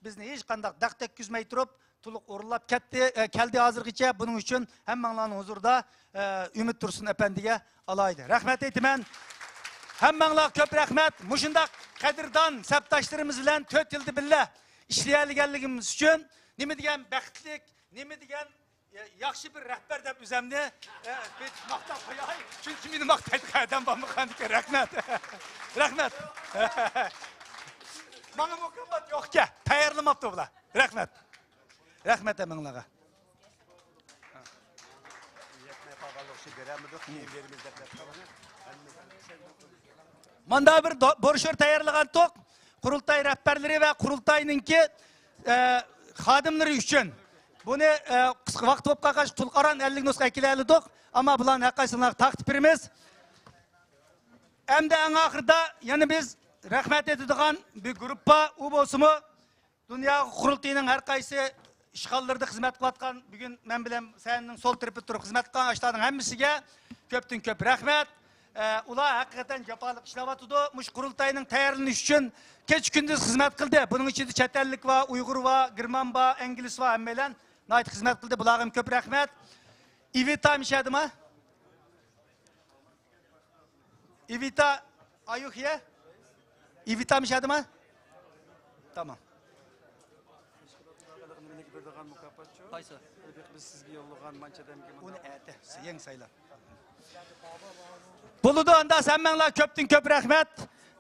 بىزنى ھېچقانداق دەق تەگكۈزمەي تۇرۇپ، تولۇق ئورۇنلاپ كەتتى، ئە، كەلدى ھازىرغىچە. بۇنىڭ ئۈچۈن ھەممەڭلارنىڭ ھۇزۇرىدا، ئە، ئۈمىد تۇرسۇن ئەپەندىگە ئالاھىدە رەھمەت ئېيتىمەن. ھەممەڭلارغا كۆپ رەھمەت. مۇشۇنداق قەدىردان سەپداشلىرىمىز بىلەن تۆت يىلدا بىللە ئىشلىيەلىگەنلىكىمىز ئۈچۈن نېمە دېگەن بەختلىك، نېمە دېگەن، ئە، ياخشى بىر رەھبەر دەپ ئۆزەمنى، ئە، بىر ماختاپ قوياي. چۈنكى مېنى ماختايدىغان ئادەم بولمىغاندىكىن. رەھمەت. رەھمەت. ماڭا مۇكاپات يوقكەن، تەييارلىماپتۇ بۇلار. رەھمەت. رەھمەت ھەممىڭلارغا. يەتمەي قالغانلىقى ئۈچۈن بېرەلمىدۇق، كېيىن بېرىمىز دەپ. ماندا بىر دو-، بروشور تەييارلىغانتۇق. قۇرۇلتاي رەھبەرلىرى ۋە قۇرۇلتاينىڭكى، ئە، خادىملىرى ئۈچۈن. بۇنى، ئە، قىسقا ۋاقىت بولۇپ قالغاچ، تولۇق ئاران ئەللىك نۇسخا ئەكېلەلىدۇق. ئەمما بۇلارنى ھەر قايسىڭلارغا تارقىتىپ بېرىمىز. ئەمدى ئەڭ ئاخىرىدا يەنە بىز رەھمەت ئېيتىدىغان بىر گۇرۇپپا، ئۇ بولسىمۇ دۇنيا قۇرۇلتىيىنىڭ ھەر قايسى ئىشخانىلىرىدا خىزمەت قىلىۋاتقان، بۈگۈن مەن بىلەن سەھنىنىڭ سول تەرىپىدە تۇرۇپ خىزمەت قىلغان ئاشۇلارنىڭ ھەممىسىگە كۆپتىن كۆپ رەھمەت. ئە، ئۇلار ھەقىقەتەن جاپالىق ئىشلەۋاتىدۇ. مۇشۇ قۇرۇلتاينىڭ تەييارلىنىشى ئۈچۈن كېچە كۈندۈز خىزمەت قىلدى. بۇنىڭ ئىچىدە چەت ئەللىك بار، ئۇيغۇر بار، گېرمان بار، ئىنگلىز بار، ھەممەيلەن ناھايىتى خىزمەت قىلدى. بۇلارغا ھەم كۆپ رەھمەت. ئېۋىتا مىشەدىما؟ ئېۋىتا، are you here? ئېۋىتا مىشەدىما؟ تامام. قايسى؟ بىز سىزگە يوللىغان مانچە دەمگە ئۇنى ئەتە يەڭ سايلا. بولىدۇ، ئاندا ھەممەڭلار كۆپتىن كۆپ رەھمەت.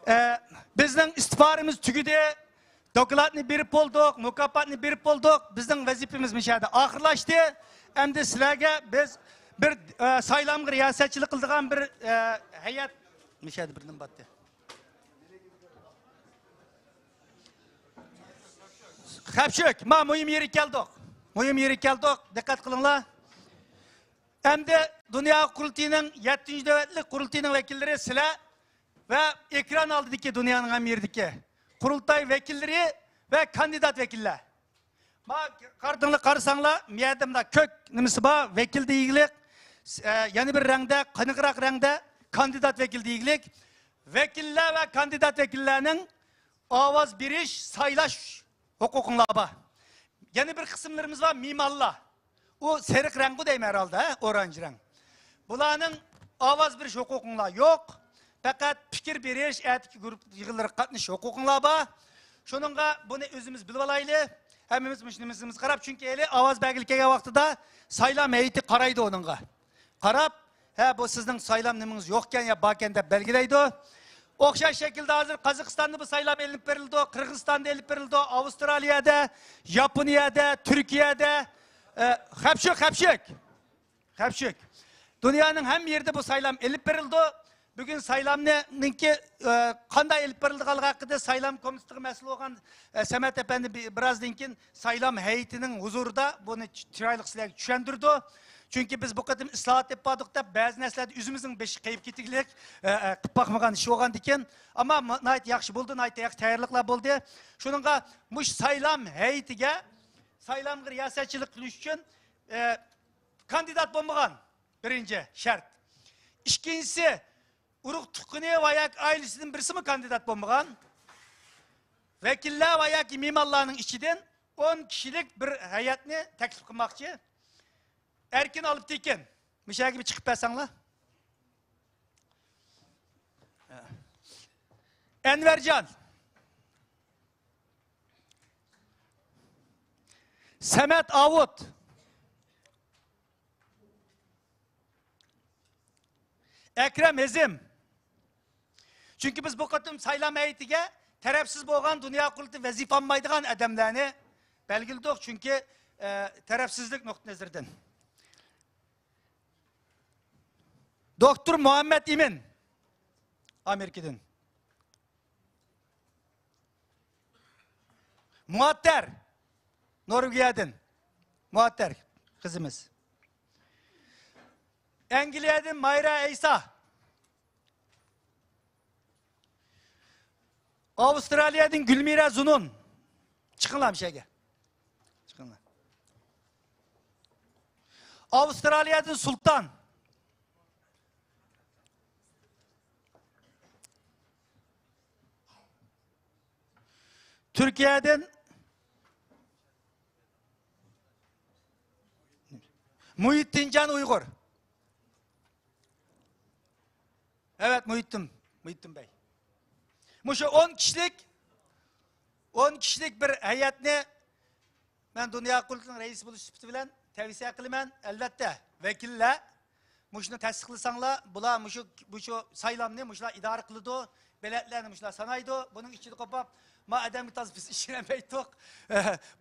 ئە، بىزنىڭ ئىستىپارىمىز تۈگىدى. دوكلاتنى بېرىپ بولدۇق، مۇكاپاتنى بېرىپ بولدۇق. بىزنىڭ ۋەزىپىمىز مۇشۇ يەردە ئاخىرلاشتى. ئەمدى سىلەرگە بىز بىر، ئە، سايلامغا رىياسەتچىلىك قىلىدىغان بىر، ئە، ھەيئەت. مۇشۇ يەردە بىر نېمە بارتى. خەپشۈك، ما مۇھىم يېرىگە كەلدۇق. مۇھىم يېرىگە كەلدۇق. دىققەت قىلىڭلار. ئەمدى دۇنيا قۇرۇلتىيىنىڭ يەتتىنچى نۆۋەتلىك قۇرۇلتىيىنىڭ ۋەكىللىرى سىلەر ۋە ئېكران ئالدىدىكى دۇنيانىڭ ھەممە يېرىدىكى قۇرۇلتاي ۋەكىللىرى ۋە كاندىدات ۋەكىللەر. ما قارىدىڭلار، قارىساڭلار، مۇ يەردە مۇنداق كۆك نېمىسى بار، ۋەكىل دېگۈلۈك، ئە، يەنە بىر رەڭدە، قېنىقراق رەڭدە كاندىدات ۋەكىل دېگۈلۈك. ۋەكىللەر ۋە كاندىدات ۋەكىللەرنىڭ ئاۋاز بېرىش، سايلاش ھوقۇقۇڭلار بار. يەنە بىر قىسىملىرىمىز بار، مېھمانلار. ئۇ سېرىق رەڭغۇ دەيمەن ھەرھالدا، ھە، ئورانژ رەڭ. بۇلارنىڭ ئاۋاز بېرىش ھوقۇقۇڭلار يوق. پەقەت پىك-، پىكىر بېرىش، ئەتىكى گۇرۇپپا يىغىنلىرىغا قاتنىشىش ھوقۇقۇڭلار بار. شۇنىڭغا بۇنى ئۆزىمىز بىلىۋالايلى. ھەممىمىز مۇشۇ نېمىمىزگە قاراپ، چۈنكى ھېلى ئاۋاز بەرگىلى كەلگەن ۋاقتىدا سايلام ھەيئىتى قارايدۇ ئۇنىڭغا. قاراپ، ھە، بۇ سىزنىڭ سايلام نېمىڭىز يوقكەن يا باركەن دەپ بەلگىلەيدۇ. ئوخشاش شەكىلدە ھازىر قازاقىستاندا بۇ سايلام ئېلىنىپ بېرىلىدۇ، قىرغىزىستاندا ئېلىپ بېرىلىدۇ، ئاۋسترالىيەدە، ياپونىيەدە، تۈركىيەدە، ئە، خەپشۈك، خەپشۈك. خەپشۈك. دۇنيانىڭ ھەممە يېرىدە بۇ سايلام ئېلىپ بېرىلىدۇ. بۈگۈن سايلامنىڭكى، ئە، قانداق ئېلىپ بېرىلىدىغانلىقى ھەققىدە سايلام كومىتېتىغا مەسئۇل بولغان، ئە، سەمەت ئەپەندى بى-، بىرازدىن كېيىن سايلام ھەيئىتىنىڭ ھۇزۇرىدا بۇنى چ-، چىرايلىق سىلەرگە چۈشەندۈرىدۇ. چۈنكى بىز بۇ قېتىم ئىسلاھات دەپ باردۇق دەپ بەزى نەرسىلەردە ئۆزىمىزنىڭ بېشى قېيىپ كېتىگلىك، ئە، ئە، قىلىپ باقمىغان ئىش بولغاندىكىن. ئەمما ما-، ناھايىتى ياخشى بولدى، ناھايىتى ياخشى تەييارلىقلار بولدى. شۇنىڭغا مۇشۇ سايلام ھەيئىتىگە سايلامغا رىياسەتچىلىك قىلىش ئۈچۈن، ئە، كاندىدات بولمىغان، بىرىنچى شەرت. ئىككىنچىسى، ئۇرۇق تۇغقىنى ۋە ياكى ئائىلىسىدىن بىرسىمۇ كاندىدات بولمىغان ۋەكىللەر ۋە ياكى مېھمانلارنىڭ ئىچىدىن ئون كىشىلىك بىر ھەيئەتنى تەكلىپ قىلماقچى. ئەركىن ئالپتېكىن، مۇشۇ يەرگە بىر چىقىپ بەرسەڭلار. ئەنۋەرجان. سەمەت ئاۋۇت. ئەكرەم ھېزىم. چۈنكى بىز بۇ قېتىم سايلام ھەيئىتىگە تەرەپسىز بولغان، دۇنيا قۇرۇلتىيى ۋەزىپە ئالمايدىغان ئادەملەرنى بەلگىلىدۇق، چۈنكى، ئە، تەرەپسىزلىك نۇقتىئى نەزىرىدىن. دوكتور مۇھەممەت ئىمىن، ئامېرىكىدىن. مۇئەتتەر، نورۋېگىيەدىن. مۇئەتتەر قىزىمىز. ئەنگلىيەدىن مايرا ئەيسا. ئاۋسترالىيەدىن گۈلمىرە زۇنۇن. چىقىڭلار مۇشۇ يەرگە. چىقىڭلار. ئاۋسترالىيەدىن سۇلتان. تۈركىيەدىن مۇھىتتىنجان ئۇيغۇر. ئەۋەت، مۇھىتتىن، مۇھىتتىن بەي. مۇشۇ ئون كىشىلىك، ئون كىشىلىك بىر ھەيئەتنى مەن دۇنيا قۇرۇلتىيىنىڭ رەئىسى بولۇش سۈپىتى بىلەن تەۋسىيە قىلىمەن. ئەلۋەتتە، ۋەكىللەر مۇشۇنى تەستىقلىساڭلار، بۇلار مۇشۇ، مۇشۇ سايلامنى مۇشۇلار ئىدارە قىلىدۇ، بېلەتلەرنى مۇشۇلار سانايدۇ. بۇنىڭ ئىچىدە قوپاپ، ما ئادەمگە تازا بىز ئىشىنەلمەيتتۇق.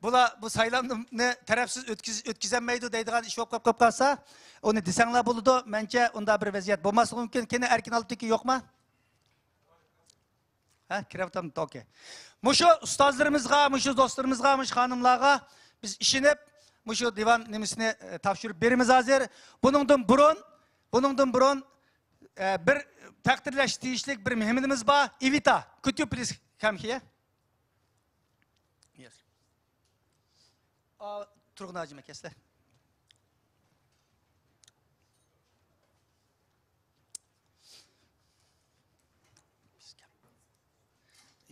بۇلار بۇ سايلامنى تەرەپسىز ئۆتكۈز-، ئۆتكۈزەلمەيدۇ دەيدىغان ئىش بولۇپ قېلىپ قالسا، ئۇنى دېسەڭلار بولىدۇ. مەنچە ئۇنداق بىر ۋەزىيەت بولماسلىقى مۇمكىن. كېيىن ئەركىن ئالپتېكىن يوقما؟ ھە، كىرىۋاتامدۇ؟ ئوكەي. مۇشۇ ئۇستازلىرىمىزغا، مۇشۇ دوستلىرىمىزغا، مۇشۇ خانىملارغا بىز ئىشىنىپ، مۇشۇ دىۋان نېمىسىنى، ئە، تاپشۇرۇپ بېرىمىز ھازىر. بۇنىڭدىن بۇرۇن، بۇنىڭدىن بۇرۇن، ئە، بىر تەقدىرلەشكە تېگىشلىك بىر مېھمىنىمىز بار. ئېۋىتا، could you please come here? Yes. ئا، تۇرغۇن ھاجىم ئەكەسلەر.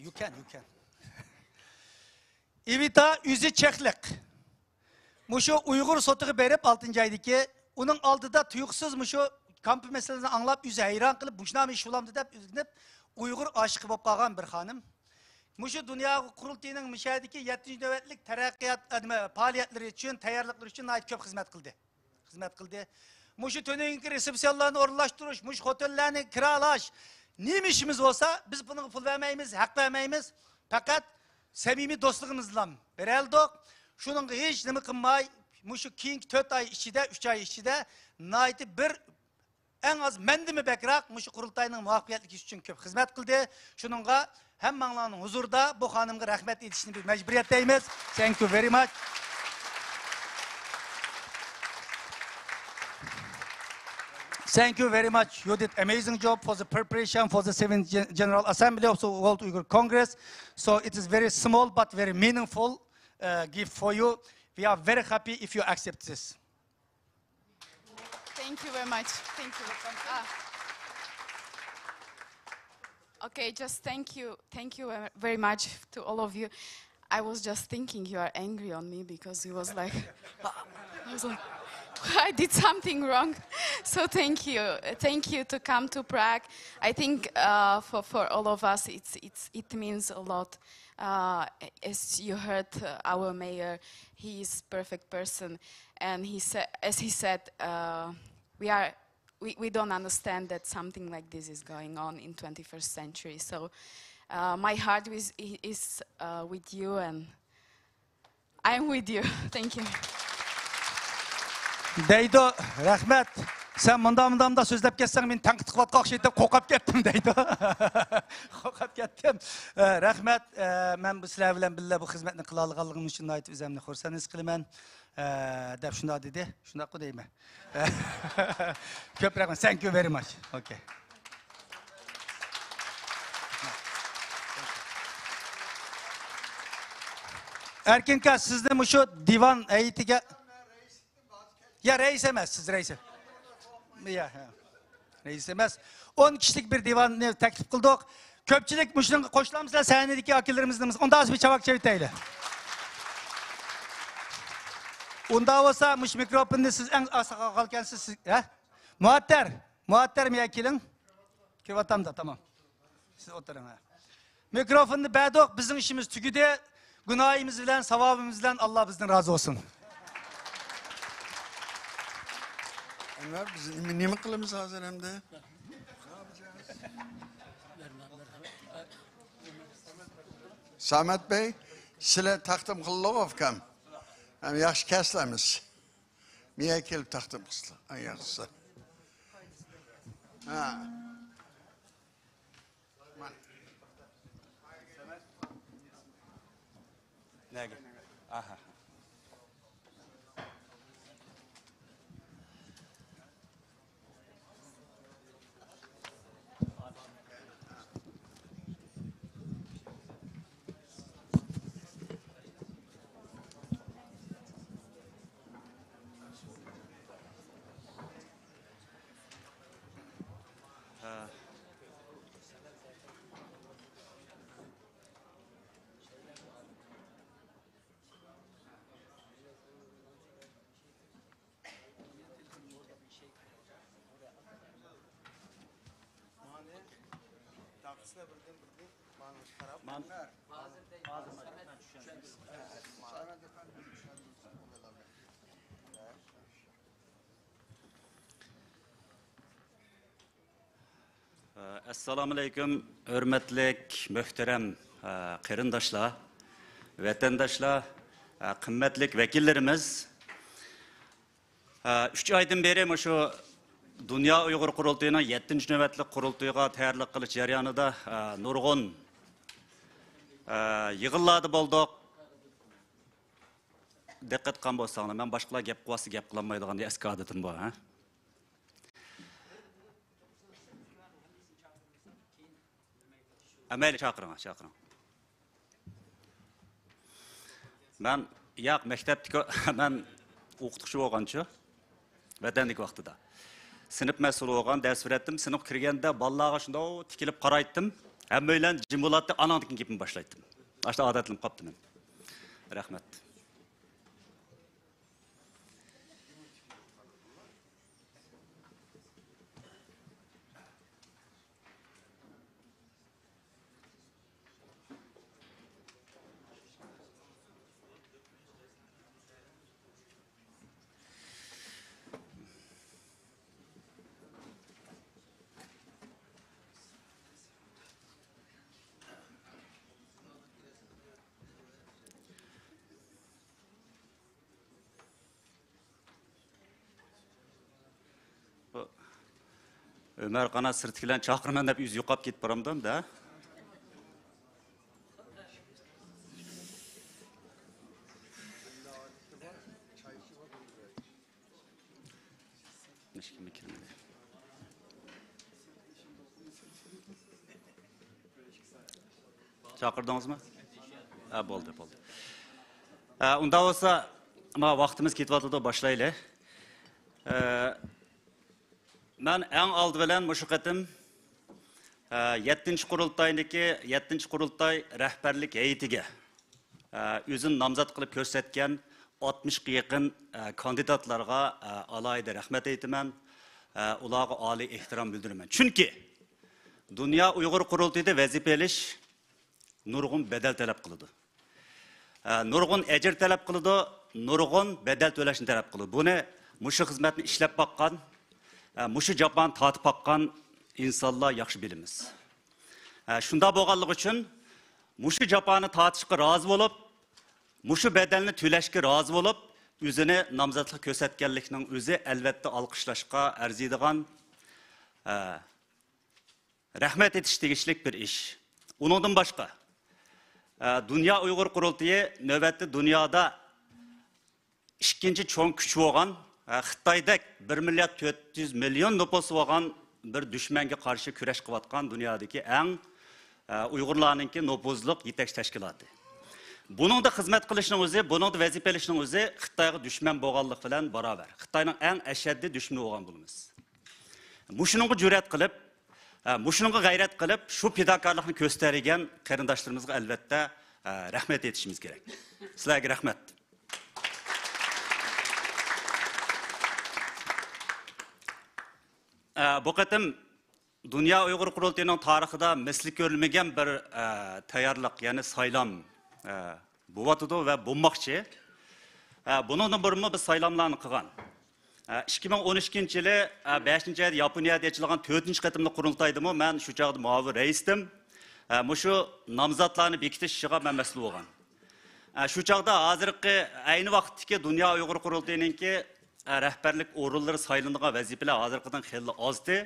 You can, you can. ئېۋىتا ئۆزى چېخلىق. مۇشۇ ئۇيغۇر سوتىغا بېرىپ، ئالتىنچى ئايدىكى، ئۇنىڭ ئالدىدا تۇيۇقسىز مۇشۇ كامپ مەسىلىسىنى ئاڭلاپ، ئۆزى ھەيران قېلىپ، مۇشۇنامۇ ئىش بولامدۇ دەپ ئۆگىنىپ، ئۇيغۇر ئاشىقى بولۇپ قالغان بىر خانىم. مۇشۇ دۇنيا قۇرۇلتىيىنىڭ مۇشۇ يەردىكى يەتتىنچى نۆۋەتلىك تەرەققىيات، ئە، نېمە، پائالىيەتلىرى ئۈچۈن، تەييارلىقلىرى ئۈچۈن ناھايىتى كۆپ خىزمەت قىلدى. خىزمەت قىلدى. مۇشۇ تۆنۈگۈنكى رېسېپسىيونلارنى ئورۇنلاشتۇرۇش، مۇشۇ خوتەنلەرنى كىرالاش، نېمە ئىشىمىز بولسا، بىز بۇنىڭغا پۇل بەرمەيمىز، ھەق بەرمەيمىز. پەقەت سەمىمىي دوستلۇقىمىز بىلەن بېرەلدۇق. شۇنىڭغا ھېچ نېمە قىلماي، مۇشۇ كېيىنكى تۆت ئاي ئىچىدە، ئۈچ ئاي ئىچىدە ناھايىتى بىر، ئەڭ ئاز مەندىنمۇ بەكرەك مۇشۇ قۇرۇلتاينىڭ مۇۋەپپەقىيەتلىك ئىشى ئۈچۈن كۆپ خىزمەت قىلدى. شۇنىڭغا ھەممەڭلارنىڭ ھۇزۇرىدا بۇ خانىمغا رەھمەت ئېيتىشنى بىز مەجبۇرىيەت دەيمىز. Thank you very much. Thank you very much. You did amazing job for the preparation for the seventh Gen-, General Assembly of the World Uyghur Congress. So it is very small but very meaningful, uh, gift for you. We are very happy if you accept this. Thank you very much. Thank you. Ah. Okay, just thank you. Thank you ve-, very much to all of you. I was just thinking you are angry on me because he was like, I was like, I did something wrong. So thank you. Thank you to come to Prague. I think uh, for, for all of us, it's, it's, it means a lot. Uh, as you heard, uh, our mayor, he is perfect person. And he sa- as he said, uh, we are we, we don't understand that something like this is going on in twenty-first century. So uh, my heart is, is uh, with you and I'm with you. Thank you. دەيدۇ، رەھمەت. سەن مۇنداق مۇنداق مۇنداق سۆزلەپ كەتسەڭ، مېنى تەنقىد قىلىۋاتقان ئوخشايتتىم، قورقۇپ كەتتىم دەيدۇ. قورقۇپ كەتتىم. ئە، رەھمەت. ئە، مەن بۇ سىلەر بىلەن بىللە بۇ خىزمەتنى قىلالىغانلىقىم ئۈچۈن ناھايىتى ئۆزۈمنى خۇرسەن ھېس قىلىمەن. ئە، دەپ شۇنداق دېدى. شۇنداققۇ دەيمەن. كۆپ رەھمەت. Thank you very much. Okay. ئەركىنكا، سىزنى مۇشۇ دىۋان ھەيئىتىگە، يا، رەئىس ئەمەس، سىز رەئىس ئەمەس. يا، يا. رەئىس ئەمەس. ئون كىشىلىك بىر دىۋاننى تەكلىپ قىلدۇق. كۆپچىلىك مۇشۇنىڭغا قوشۇلامسىلەر، سەھنىدىكى ئاكىلىرىمىزنى؟ ئۇنداق بىر چاۋاك چېۋىتەيلى. ئۇنداق بولسا، مۇشۇ مىكروفوننى سىز ئەڭ ئاستا قالغانكەنسىز، سىز، ھە؟ مۇئەتتەر، مۇئەتتەر، مۇيەگە كېلىڭ. كىرىۋاتامدا، تامام. سىز ئولتۇرۇڭ، ھە. مىكروفوننى بەردۇق، بىزنىڭ ئىشىمىز تۈگىدى. گۇناھىمىز بىلەن، ساۋابىمىز بىلەن ئاللا بىزدىن رازى بولسۇن. ئەنۋەر، بىز نېمە، نېمە قىلىمىز ھازىر ئەمدى؟ سامەت بەي، سىلەر تەقدىم قىلدىغۇ ئۇكام. ھەم ياخشى كەلسىلەرمىز. مېيەگە كېلىپ تەقدىم قىلسىلا، ئەڭ ياخشىسى. ھە. مانا. نەگە؟ ئاھا. ئەسسالامۇئەلەيكۇم، ھۆرمەتلىك، مۆھتەرەم، ئە، قېرىنداشلار، ۋەتەنداشلار، ئە، قىممەتلىك ۋەكىللىرىمىز. ئە، ئۈچ ئايدىن بېرى مۇشۇ دۇنيا ئۇيغۇر قۇرۇلتىيىنىڭ يەتتىنچى نۆۋەتلىك قۇرۇلتىيىغا تەييارلىق قىلىش جەريانىدا، ئە، نۇرغۇن، ئە، يىغىنلاردا بولدۇق. دىققەت قىلغان بولساڭلار، مەن باشقىلار گەپ قىلىۋاتسا گەپ قىلالمايدىغان ئەسكى ئادىتىم بار، ھە؟ ھە، مەيلى، چاقىرىڭ، چاقىرىڭ. مەن، ياق، مەكتەپتىكى، مەن ئوقۇتقۇچى بولغانچۇ، ۋەتەندىكى ۋاقتىدا. سىنىپ مەسئۇلى بولغان، دەرس بېرەتتىم. سىنىپقا كىرگەندە بالىلارغا شۇنداق تىكىلىپ قارايتتىم. ھەممەيلەن جىم بولاتتى، ئاناڭدىن كېيىن گېپىمنى باشلايتتىم. ئاشۇنداق ئادەتلىنىپ قاپتىمەن. رەھمەت. بۇ ئۆمەر قانات سىرتتىكىلەرنى چاقىرىمەن دەپ ئۆزى يوقاپ كېتىپ بارامدۇ ئەمدى، ھە؟ ھېچكىم كىرمىدى. چاقىردىڭىزمۇ؟ ھە، بولدى، بولدى. ھە، ئۇنداق بولسا، ما ۋاقتىمىز كېتىۋاتىدۇ، باشلايلى. ھە، مەن ئەڭ ئالدى بىلەن مۇشۇ قېتىم، ھە، يەتتىنچى قۇرۇلتاينىڭكى، يەتتىنچى قۇرۇلتاي رەھبەرلىك ھەيئىتىگە، ھە، ئۆزىنى نامزات قىلىپ كۆرسەتكەن ئاتمىشقا يېقىن، ئە، كاندىداتلارغا، ئە، ئالاھىدە رەھمەت ئېيتىمەن. ئە، ئۇلارغا ئالىي ئېھتىرام بىلدۈرىمەن. چۈنكى دۇنيا ئۇيغۇر قۇرۇلتىيىدا ۋەزىپە ئېلىش نۇرغۇن بەدەل تەلەپ قىلىدۇ. ئە، نۇرغۇن ئەجىر تەلەپ قىلىدۇ، نۇرغۇن بەدەل تۆلەشنى تەلەپ قىلىدۇ. بۇنى مۇشۇ خىزمەتنى ئىشلەپ باققان، ئە، مۇشۇ جاپانى تارتىپ باققان ئىنسانلار ياخشى بىلىمىز. ئە، شۇنداق بولغانلىقى ئۈچۈن مۇشۇ جاپانى تارتىشقا رازى بولۇپ، مۇشۇ بەدەلنى تۆلەشكە رازى بولۇپ، ئۆزىنى نامزاتلىق كۆرسەتكەنلىكنىڭ ئۆزى ئەلۋەتتە ئالقىشلاشقا ئەرزىيدىغان، ئە، رەھمەت ئېيتىش تېگىشلىك بىر ئىش. ئۇنىڭدىن باشقا، ئە، دۇنيا ئۇيغۇر قۇرۇلتىيى نۆۋەتتە دۇنيادا ئىككىنچى چوڭ كۈچ بولغان، ئە، خىتايدەك بىر مىليارد تۆت يۈز مىليون نوپۇسى بولغان بىر دۈشمەنگە قارشى كۈرەش قىلىۋاتقان دۇنيادىكى ئەڭ، ئە، ئۇيغۇرلارنىڭكى نوپۇزلۇق يېتەكچى تەشكىلاتى. بۇنىڭدا خىزمەت قىلىشنىڭ ئۆزى، بۇنىڭدا ۋەزىپە ئېلىشنىڭ ئۆزى خىتايغا دۈشمەن بولغانلىق بىلەن باراۋەر. خىتاينىڭ ئەڭ ئەشەددىي دۈشمىنى بولغان بولىمىز. مۇشۇنىڭغا جۈرئەت قىلىپ، ئە، مۇشۇنىڭغا غەيرەت قىلىپ، شۇ پىداكارلىقنى كۆستەرگەن قېرىنداشلىرىمىزغا ئەلۋەتتە، ئە، رەھمەت ئېيتىشىمىز كېرەك. سىلەرگە رەھمەت. ئە، بۇ قېتىم دۇنيا ئۇيغۇر قۇرۇلتىيىنىڭ تارىخىدا مىسلى كۆرۈلمىگەن بىر، ئە، تەييارلىق، يەنى سايلام، ئە، بولۇۋاتىدۇ ۋە بولماقچى. ئە، بۇنىڭدىن بۇرۇنمۇ بىز سايلاملارنى قىلغان. ئە، ئىككى مىڭ ئون ئىككىنچى يىلى، ئە، بەشىنچى ئايدا ياپونىيەدە ئېچىلغان تۆتىنچى قېتىملىق قۇرۇلتايدىمۇ مەن شۇ چاغدا مۇئاۋىن رەئىستىم. ئە، مۇشۇ نامزاتلارنى بېكىتىش ئىشىغا مەن مەسئۇل بولغان. ئە، شۇ چاغدا ھازىرقى ئەينى ۋاقىتتىكى دۇنيا ئۇيغۇر قۇرۇلتىيىنىڭكى، ئە، رەھبەرلىك ئورۇنلىرى سايلىنىدىغان ۋەزىپىلەر ھازىرقىدىن خېلىلا ئازدى.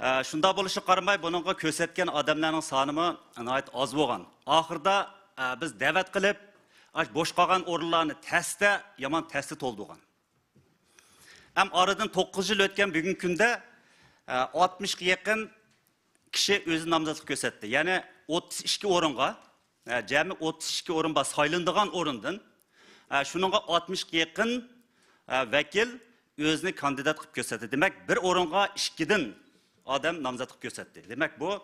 ئە، شۇنداق بولۇشىغا قارىماي، بۇنىڭغا كۆرسەتكەن ئادەملەرنىڭ سانىمۇ ناھايىتى ئاز بولغان. ئاخىرىدا، ئە، بىز دەۋەت قىلىپ، ئاشۇ بوش قالغان ئورۇنلارنى تەستە، يامان تەستە تولدۇرغان. ھەم ئارىدىن توققۇز يىل ئۆتكەن بۈگۈنكى كۈندە، ئە، ئاتمىشقا يېقىن كىشى ئۆزى نامزاتلىق كۆرسەتتى. يەنى ئوتتۇز ئىككى ئورۇنغا، ئە، جەمئىي ئوتتۇز ئىككى ئورۇن بار سايلىنىدىغان ئورۇندىن، ئە، شۇنىڭغا ئاتمىشقا يېقىن، ئە، ۋەكىل ئۆزىنى كاندىدات قىلىپ كۆرسەتتى. دېمەك، بىر ئورۇنغا ئىككىدىن ئادەم نامزاتلىق كۆرسەتتى. دېمەك، بۇ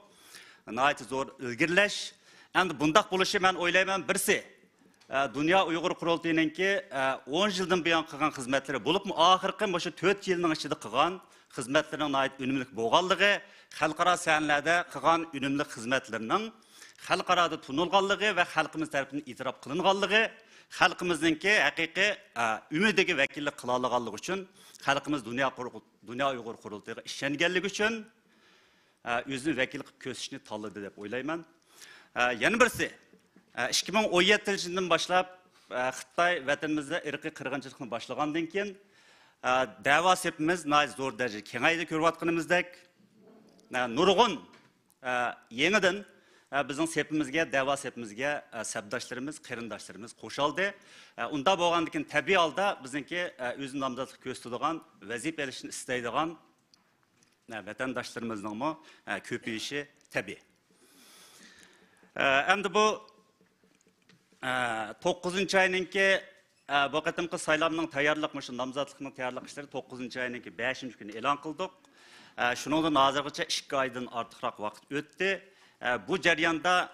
ناھايىتى زور ئىلگىرىلەش. ئەمدى بۇنداق بولۇشى، مەن ئويلايمەن، بىرسى، ئە، دۇنيا ئۇيغۇر قۇرۇلتىيىنىڭكى، ئە، ئون يىلدىن بۇيان قىلغان خىزمەتلىرى، بولۇپمۇ ئاخىرقى مۇشۇ تۆت يىلنىڭ ئىچىدە قىلغان خىزمەتلىرىنىڭ ناھايىتى ئۈنۈملۈك بولغانلىقى، خەلقئارا سەھنىلەردە قىلغان ئۈنۈملۈك خىزمەتلىرىنىڭ خەلقئارادا تونۇلغانلىقى ۋە خەلقىمىز تەرىپىدىن ئېتىراپ قىلىنغانلىقى، خەلقىمىزنىڭكى ھەقىقىي، ئە، ئۈمىدىگە ۋەكىللىك قىلالىغانلىقى ئۈچۈن خەلقىمىز دۇنيا قۇر-، دۇنيا ئۇيغۇر قۇرۇلتىيىغا ئىشەنگەنلىكى ئۈچۈن، ئە، ئۆزىنى ۋەكىل قىلىپ كۆرسىتىشنى تاللىدى دەپ ئويلايمەن. ئە، يەنە بىرسى، ئە، ئىككى مىڭ ئون يەتتىنچى يىلدىن باشلاپ، ئە، خىتاي ۋەتىنىمىزدە ئىرقىي قىرغىنچىلىقنى باشلىغاندىن كېيىن، ئە، دەۋا سېپىمىز ناھايىتى زور دەرىجىدە كېڭەيدى، كۆرۈۋاتقىنىمىزدەك. ئە، نۇرغۇن، ئە، يېڭىدىن، ئە، بىزنىڭ سېپىمىزگە، دەۋا سېپىمىزگە، ئە، سەپداشلىرىمىز، قېرىنداشلىرىمىز قوشۇلدى. ئە، ئۇنداق بولغاندىن كېيىن تەبىئىي ھالدا بىزنىڭكى، ئە، ئۆزىنى نامزاتلىق كۆرسىتىدىغان، ۋەزىپە ئېلىشنى ئىستەيدىغان، ئە، ۋەتەنداشلىرىمىزنىڭمۇ، ئە، كۆپىيىشى تەبىئىي. ئە، ئەمدى بۇ، ئە، توققۇزىنچى ئاينىڭكى، ئە، بۇ قېتىمقى سايلامنىڭ تەييارلىق، مۇشۇ نامزاتلىقنىڭ تەييارلىق ئىشلىرى توققۇزىنچى ئاينىڭكى بەشىنچى كۈنى ئېلان قىلدۇق. ئە، شۇنىڭدىن ھازىرغىچە ئىككى ئايدىن ئارتۇقراق ۋاقىت ئۆتتى. ئە، بۇ جەرياندا،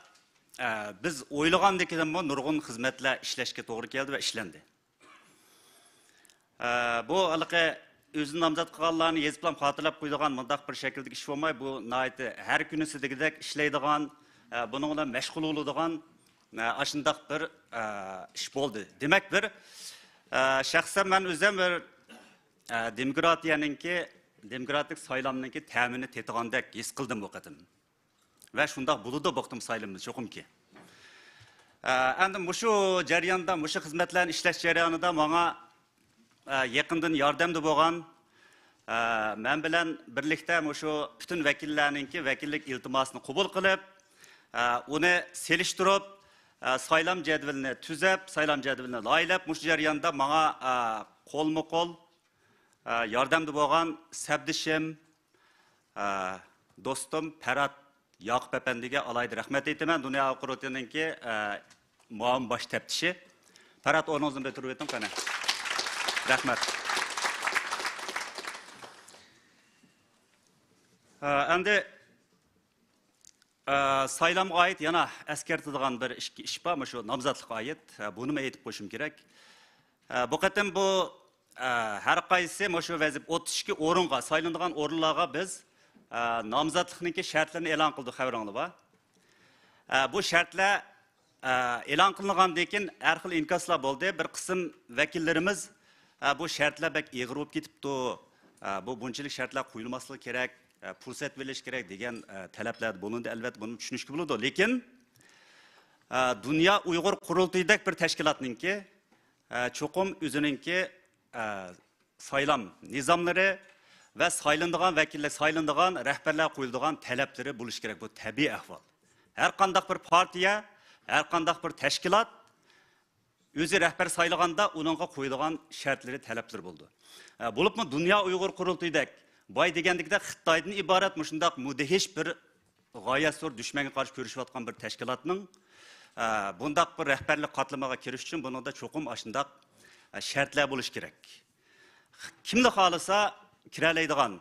ئە، بىز ئويلىغاندىكىدىنمۇ نۇرغۇن خىزمەتلەر ئىشلەشكە توغرا كەلدى ۋە ئىشلەندى. ئە، بۇ ھېلىقى ئۆزىنى نامزات قىلغانلارنى يېزىپلام خاتىرىلەپ قويىدىغان مۇنداق بىر شەكىلدىكى ئىش بولماي، بۇ ناھايىتى ھەر كۈنىسى دېگۈدەك ئىشلەيدىغان، ئە، بۇنىڭ بىلەن مەشغۇل بولىدىغان، ئە، ئاشۇنداق بىر، ئە، ئىش بولدى. دېمەك، بىر، ئە، شەخسەن مەن ئۆزۈم بىر، ئە، دېموكراتىيەنىڭكى، دېموكراتىك سايلامنىڭكى تەمىنى تېتىغاندەك ھېس قىلدىم بۇ قېتىم. ۋە شۇنداق بولىدۇ، بۇ قېتىم سايلىمىمىز چوقۇمكى. ئە، ئەمدى مۇشۇ جەرياندا، مۇشۇ خىزمەتلەرنى ئىشلەش جەريانىدا ماڭا، ئە، يېقىندىن ياردەمدە بولغان، ئە، مەن بىلەن بىرلىكتە مۇشۇ پۈتۈن ۋەكىللەرنىڭكى ۋەكىللىك ئىلتىماسىنى قوبۇل قىلىپ، ئە، ئۇنى سېلىشتۇرۇپ، ئە، سايلام جەدۋىلىنى تۈزەپ، سايلام جەدۋىلىنى لايىھەلەپ، مۇشۇ جەرياندا ماڭا، ئە، قولمۇ قول، ئە، ياردەمدە بولغان سەپدىشىم، ئە، دوستۇم پەرھات ياقۇپ ئەپەندىگە ئالاھىدە رەھمەت ئېيتىمەن. دۇنيا قۇرۇلتىيىنىڭكى، ئە، مۇئاۋىن باش تەپتىشى. پەرھات، ئورنىڭىزدىن بىر تۇرۇۋېتىڭ قېنى. رەھمەت. ئە، ئەمدى، ئە، سايلامغا ئائىت يەنە ئەسكەرتىدىغان بىر ئىككى ئىش بار، مۇشۇ نامزاتلىققا ئائىت. ئە، بۇنىمۇ ئېيتىپ قويۇشۇم كېرەك. ئە، بۇ قېتىم بۇ، ئە، ھەر قايسى مۇشۇ ۋەزىپە، ئوتتۇز ئىككى ئورۇنغا، سايلىنىدىغان ئورۇنلارغا بىز، ئە، نامزاتلىقنىڭكى شەرتلىرىنى ئېلان قىلدۇق، خەۋىرىڭلار بار. ئە، بۇ شەرتلەر، ئە، ئېلان قىلىنغاندىن كېيىن ھەر خىل ئىنكاسلار بولدى. بىر قىسىم ۋەكىللىرىمىز، ئە، بۇ شەرتلەر بەك ئېغىر بولۇپ كېتىپتۇ، ئە، بۇ بۇنچىلىك شەرتلەر قويۇلماسلىقى كېرەك، ئە، پۇرسەت بېرىلىشى كېرەك دېگەن، ئە، تەلەپلەردە بولۇندى. ئەلۋەتتە، بۇنى چۈشىنىشكە بولىدۇ. لېكىن، ئە، دۇنيا ئۇيغۇر قۇرۇلتىيىدەك بىر تەشكىلاتنىڭكى، ئە، چوقۇم ئۆزىنىڭكى، ئە، سايلام نىزاملىرى ۋە سايلىنىدىغان ۋەكىللەر، سايلىنىدىغان رەھبەرلەر قويۇلىدىغان تەلەپلىرى بولۇشى كېرەك. بۇ تەبىئىي ئەھۋال. ھەر قانداق بىر پارتىيە، ھەر قانداق بىر تەشكىلات ئۆزى رەھبەر سايلىغاندا ئۇنىڭغا قويىدىغان شەرتلىرى، تەلەپلىرى بولىدۇ. ئە، بولۇپمۇ دۇنيا ئۇيغۇر قۇرۇلتىيىدەك باي دېگەندىكىدەك خىتايدىن ئىبارەت مۇشۇنداق مۇدھىش بىر غايەت زور دۈشمەنگە قارشى كۈرىشىۋاتقان بىر تەشكىلاتنىڭ، ئە، بۇنداق بىر رەھبەرلىك قاتلىمىغا كىرىش ئۈچۈن بۇنىڭدا چوقۇم ئاشۇنداق، ئە، شەرتلەر بولۇشى كېرەك. كىملا خالىسا كىرەلەيدىغان،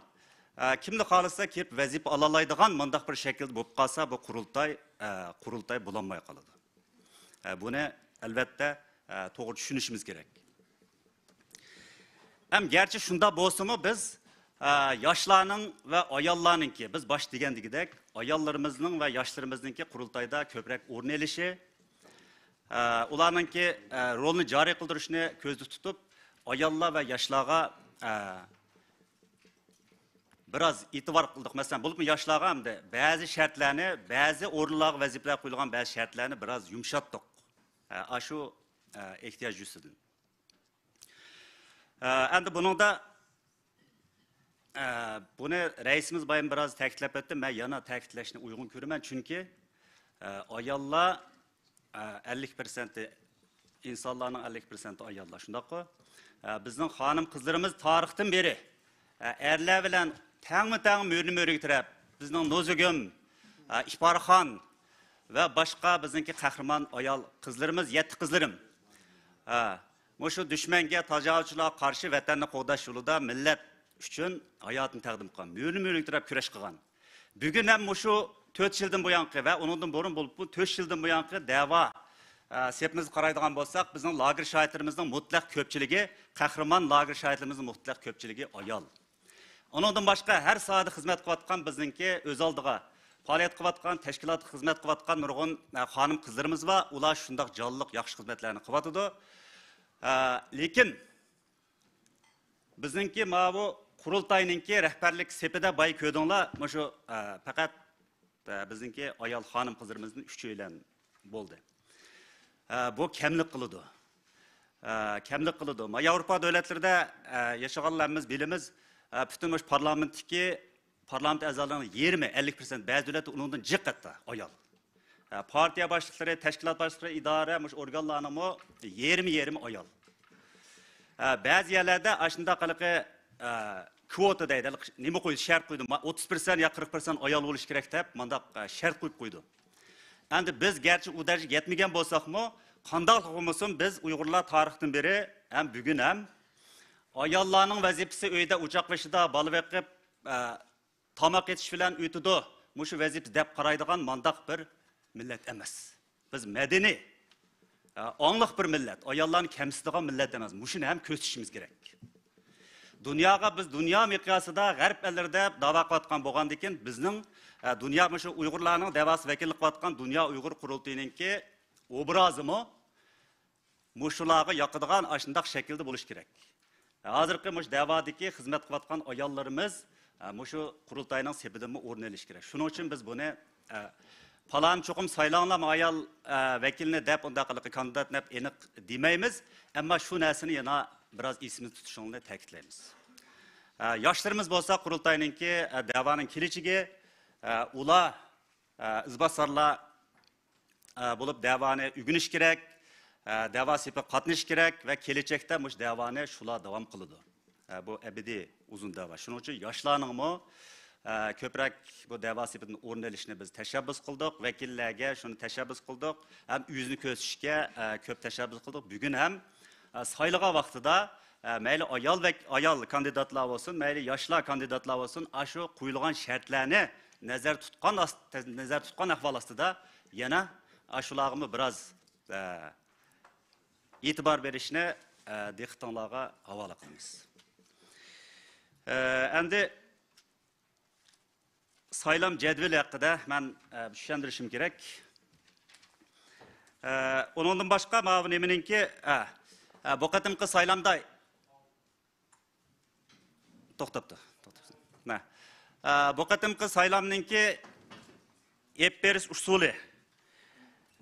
ئە، كىملا خالىسا كىرىپ ۋەزىپە ئالالايدىغان مۇنداق بىر شەكىلدە بولۇپ قالسا، بۇ قۇرۇلتاي، ئە، قۇرۇلتاي بولالماي قالىدۇ. ئە، بۇنى ئەلۋەتتە، ئە، توغرا چۈشىنىشىمىز كېرەك. ھەم گەرچە شۇنداق بولسىمۇ، بىز، ئە، ياشلارنىڭ ۋە ئاياللارنىڭكى، بىز باشتا دېگەندىكىدەك، ئاياللىرىمىزنىڭ ۋە ياشلىرىمىزنىڭكى قۇرۇلتايدا كۆپرەك ئورۇن ئېلىشى، ئە، ئۇلارنىڭكى، ئە، رولىنى جارى قىلدۇرۇشنى كۆزدە تۇتۇپ، ئاياللار ۋە ياشلارغا، ئە، بىراز ئېتىبار قىلدۇق. مەسىلەن، بولۇپمۇ ياشلارغا ھەمدە بەزى شەرتلەرنى، بەزى ئورۇنلارغا ۋەزىپىلەر قويۇلغان بەزى شەرتلەرنى بىراز يۇمشاتتۇق. ئە، ئاشۇ، ئە، ئېھتىياج يۈزىسىدىن. ئە، ئەمدى بۇنىڭدا، ئە، بۇنى رەئىسىمىز بايام بىراز تەكىتلەپ ئۆتتى. مەن يەنە تەكىتلەشنى ئۇيغۇن كۆرىمەن، چۈنكى، ئە، ئاياللار، ئە، ئەللىك پىرسەنتى، ئىنسانلارنىڭ ئەللىك پىرسەنتى ئاياللار، شۇنداققۇ؟ ئە، بىزنىڭ خانىم قىزلىرىمىز تارىختىن بېرى، ئە، ئەرلەر بىلەن تەڭمۇ تەڭ مۈرىنى مۈرىگە تىرەپ، بىزنىڭ نوزۇگۇم، ئە، ئىپارخان ۋە باشقا بىزنىڭكى قەھرىمان ئايال قىزلىرىمىز، يەتتە قىزلىرىم، ئە، مۇشۇ دۈشمەنگە، تاجاۋۇزچىلارغا قارشى ۋەتەننى قوغداش يولىدا مىللەت ئۈچۈن ھاياتىنى تەقدىم قىلغان، مۈرە مۈرىگە تىرەپ كۈرەش قىلغان. بۈگۈن ھەم مۇشۇ تۆت يىلدىن بۇيانقى ۋە ئۇنىڭدىن بۇرۇن بولۇپ، بۇ تۆت يىلدىن بۇيانقى دەۋا، ئە، سېپىمىزگە قارايدىغان بولساق، بىزنىڭ لاگېر شاھىتلىرىمىزنىڭ مۇتلەق كۆپچىلىكى، قەھرىمان لاگېر شاھىتلىرىمىزنىڭ مۇتلەق كۆپچىلىكى ئايال. ئۇنىڭدىن باشقا، ھەر ساھەدە خىزمەت قىلىۋاتقان، بىزنىڭكى ئۆز ئالدىغا پائالىيەت قىلىۋاتقان، تەشكىلاتقا خىزمەت قىلىۋاتقان نۇرغۇن، ئە، خانىم قىزلىرىمىز بار. ئۇلار شۇنداق جانلىق، ياخشى خىزمەتلەرنى قىلىۋاتىدۇ. ئە، لېكىن بىزنىڭكى ماۋۇ قۇرۇلتاينىڭكى رەھبەرلىك سېپىدە باي كۆردۈڭلار، مۇشۇ، ئە، پەقەت، ئە، بىزنىڭكى ئايال خانىم قىزلىرىمىزدىن ئۈچەيلەن بولدى. ئە، بۇ كەملىك قىلىدۇ. ئە، كەملىك قىلىدۇ. ما ياۋروپا دۆلەتلىرىدە، ئە، ياشىغانلار ھەممىمىز بىلىمىز. ئە، پۈتۈن مۇشۇ پارلامېنتتىكى، پارلامېنت ئەزالىرىنىڭ يېرىمى، ئەللىك پىرسەنت، بەزى دۆلەتتە ئۇنىڭدىن جىق ھەتتا ئايال. ئە، پارتىيە باشلىقلىرى، تەشكىلات باشلىقلىرى، ئىدارە، مۇشۇ ئورگانلارنىڭمۇ يېرىمى يېرىمى ئايال. ئە، بەزى يەرلەردە ئاشۇنداق ھېلىقى، ئە، كۋوتا دەيدۇ، ھېلىقى نېمە قويدى، شەرت قويدى، ما-، ئوتتۇز پىرسەنت يا قىرىق پىرسەنت ئايال بولۇشى كېرەك دەپ، مانداق، ئە، شەرت قويۇپ قويدى. ئەمدى بىز گەرچە ئۇ دەرىجىگە يەتمىگەن بولساقمۇ، قانداقلا بولمىسۇن، بىز ئۇيغۇرلار تارىختىن بېرى ھەم بۈگۈن ھەم ئاياللارنىڭ ۋەزىپىسى ئۆيدە ئوچاق بېشىدا بالا بېقىپ، ئە، تاماق ئېتىش بىلەن ئۆتىدۇ، مۇشۇ ۋەزىپە دەپ قارايدىغان مانداق بىر مىللەت ئەمەس. بىز مەدەنىي، ئاڭلىق بىر مىللەت، ئاياللارنى كەمسىتىدىغان مىللەت ئەمەس. مۇشۇنى ھەم كۆرسىتىشىمىز كېرەك. دۇنياغا بىز دۇنيا مىقياسىدا غەرب ئەللىرىدە داۋا قىلىۋاتقان بولغاندىكىن، بىزنىڭ، ئە، دۇنيا، مۇشۇ ئۇيغۇرلارنىڭ دەۋاسى ۋەكىللىك قىلىۋاتقان دۇنيا ئۇيغۇر قۇرۇلتىيىنىڭكى ئوبرازىمۇ مۇشۇلارغا ياقىدىغان ئاشۇنداق شەكىلدە بولۇشى كېرەك. ھازىرقى مۇشۇ دەۋادىكى خىزمەت قىلىۋاتقان ئاياللىرىمىز، ئە، مۇشۇ قۇرۇلتاينىڭ سېپىدىنمۇ ئورۇن ئېلىشى كېرەك. شۇنىڭ ئۈچۈن بىز بۇنى، ئە، پالانى چوقۇم سايلاڭلار، ئايال، ئە، ۋەكىلنى دەپ، ئۇنداق قىلىقى كاندىدات دەپ ئېنىق دېمەيمىز. ئەمما شۇ نەرسىنى يەنە بىراز ئېسىمىزدە تۇتۇشۇڭلارنى تەكىتلەيمىز. ئە، ياشلىرىمىز بولسا قۇرۇلتاينىڭكى، ئە، دەۋانىڭ كېلىچىكى، ئە، ئۇلار ئە، ئىزباسارلار، ئە، بولۇپ دەۋانى ئۆگىنىش كېرەك، ئە، دەۋا سېپىگە قاتنىشىش كېرەك ۋە كېلەچەكتە مۇشۇ دەۋانى شۇلار داۋام قىلىدۇ. ئە، بۇ ئەبەدىي ئۇزۇن دەۋا. شۇنىڭ ئۈچۈن ياشلارنىڭمۇ، ئە، كۆپرەك بۇ دەۋا سېپىدىن ئورۇن ئېلىشىنى بىز تەشەببۇس قىلدۇق. ۋەكىللەرگە شۇنى تەشەببۇس قىلدۇق. ھەم ئۆزىنى كۆرسىتىشكە، ئە، كۆپ تەشەببۇس قىلدۇق. بۈگۈن ھەم، ئە، سايلىغان ۋاقتىدا، ئە، مەيلى ئايال ۋەك-، ئايال كاندىداتلار بولسۇن، مەيلى ياشلار كاندىداتلار بولسۇن، ئاشۇ قويۇلغان شەرتلەرنى نەزەر تۇتقان ئاست-، نەزەر تۇتقان ئەھۋال ئاستىدا يەنە ئاشۇلارغىمۇ بىراز، ئە، ئېتىبار بېرىشنى، ئە، دىققىتىڭلارغا ھاۋالە قىلىمىز. ئە، ئەمدى سايلام جەدۋىلى ھەققىدە مەن، ئە، چۈشەندۈرۈشۈم كېرەك. ئە، ئۇنىڭدىن باشقا ماۋۇ نېمىنىڭكى، ئە، ئە، بۇ قېتىمقى سايلامدا توختاپتۇ، توختاپتۇ. مە. ئە، بۇ قېتىمقى سايلامنىڭكى ئېلىپ بېرىش ئۇسۇلى.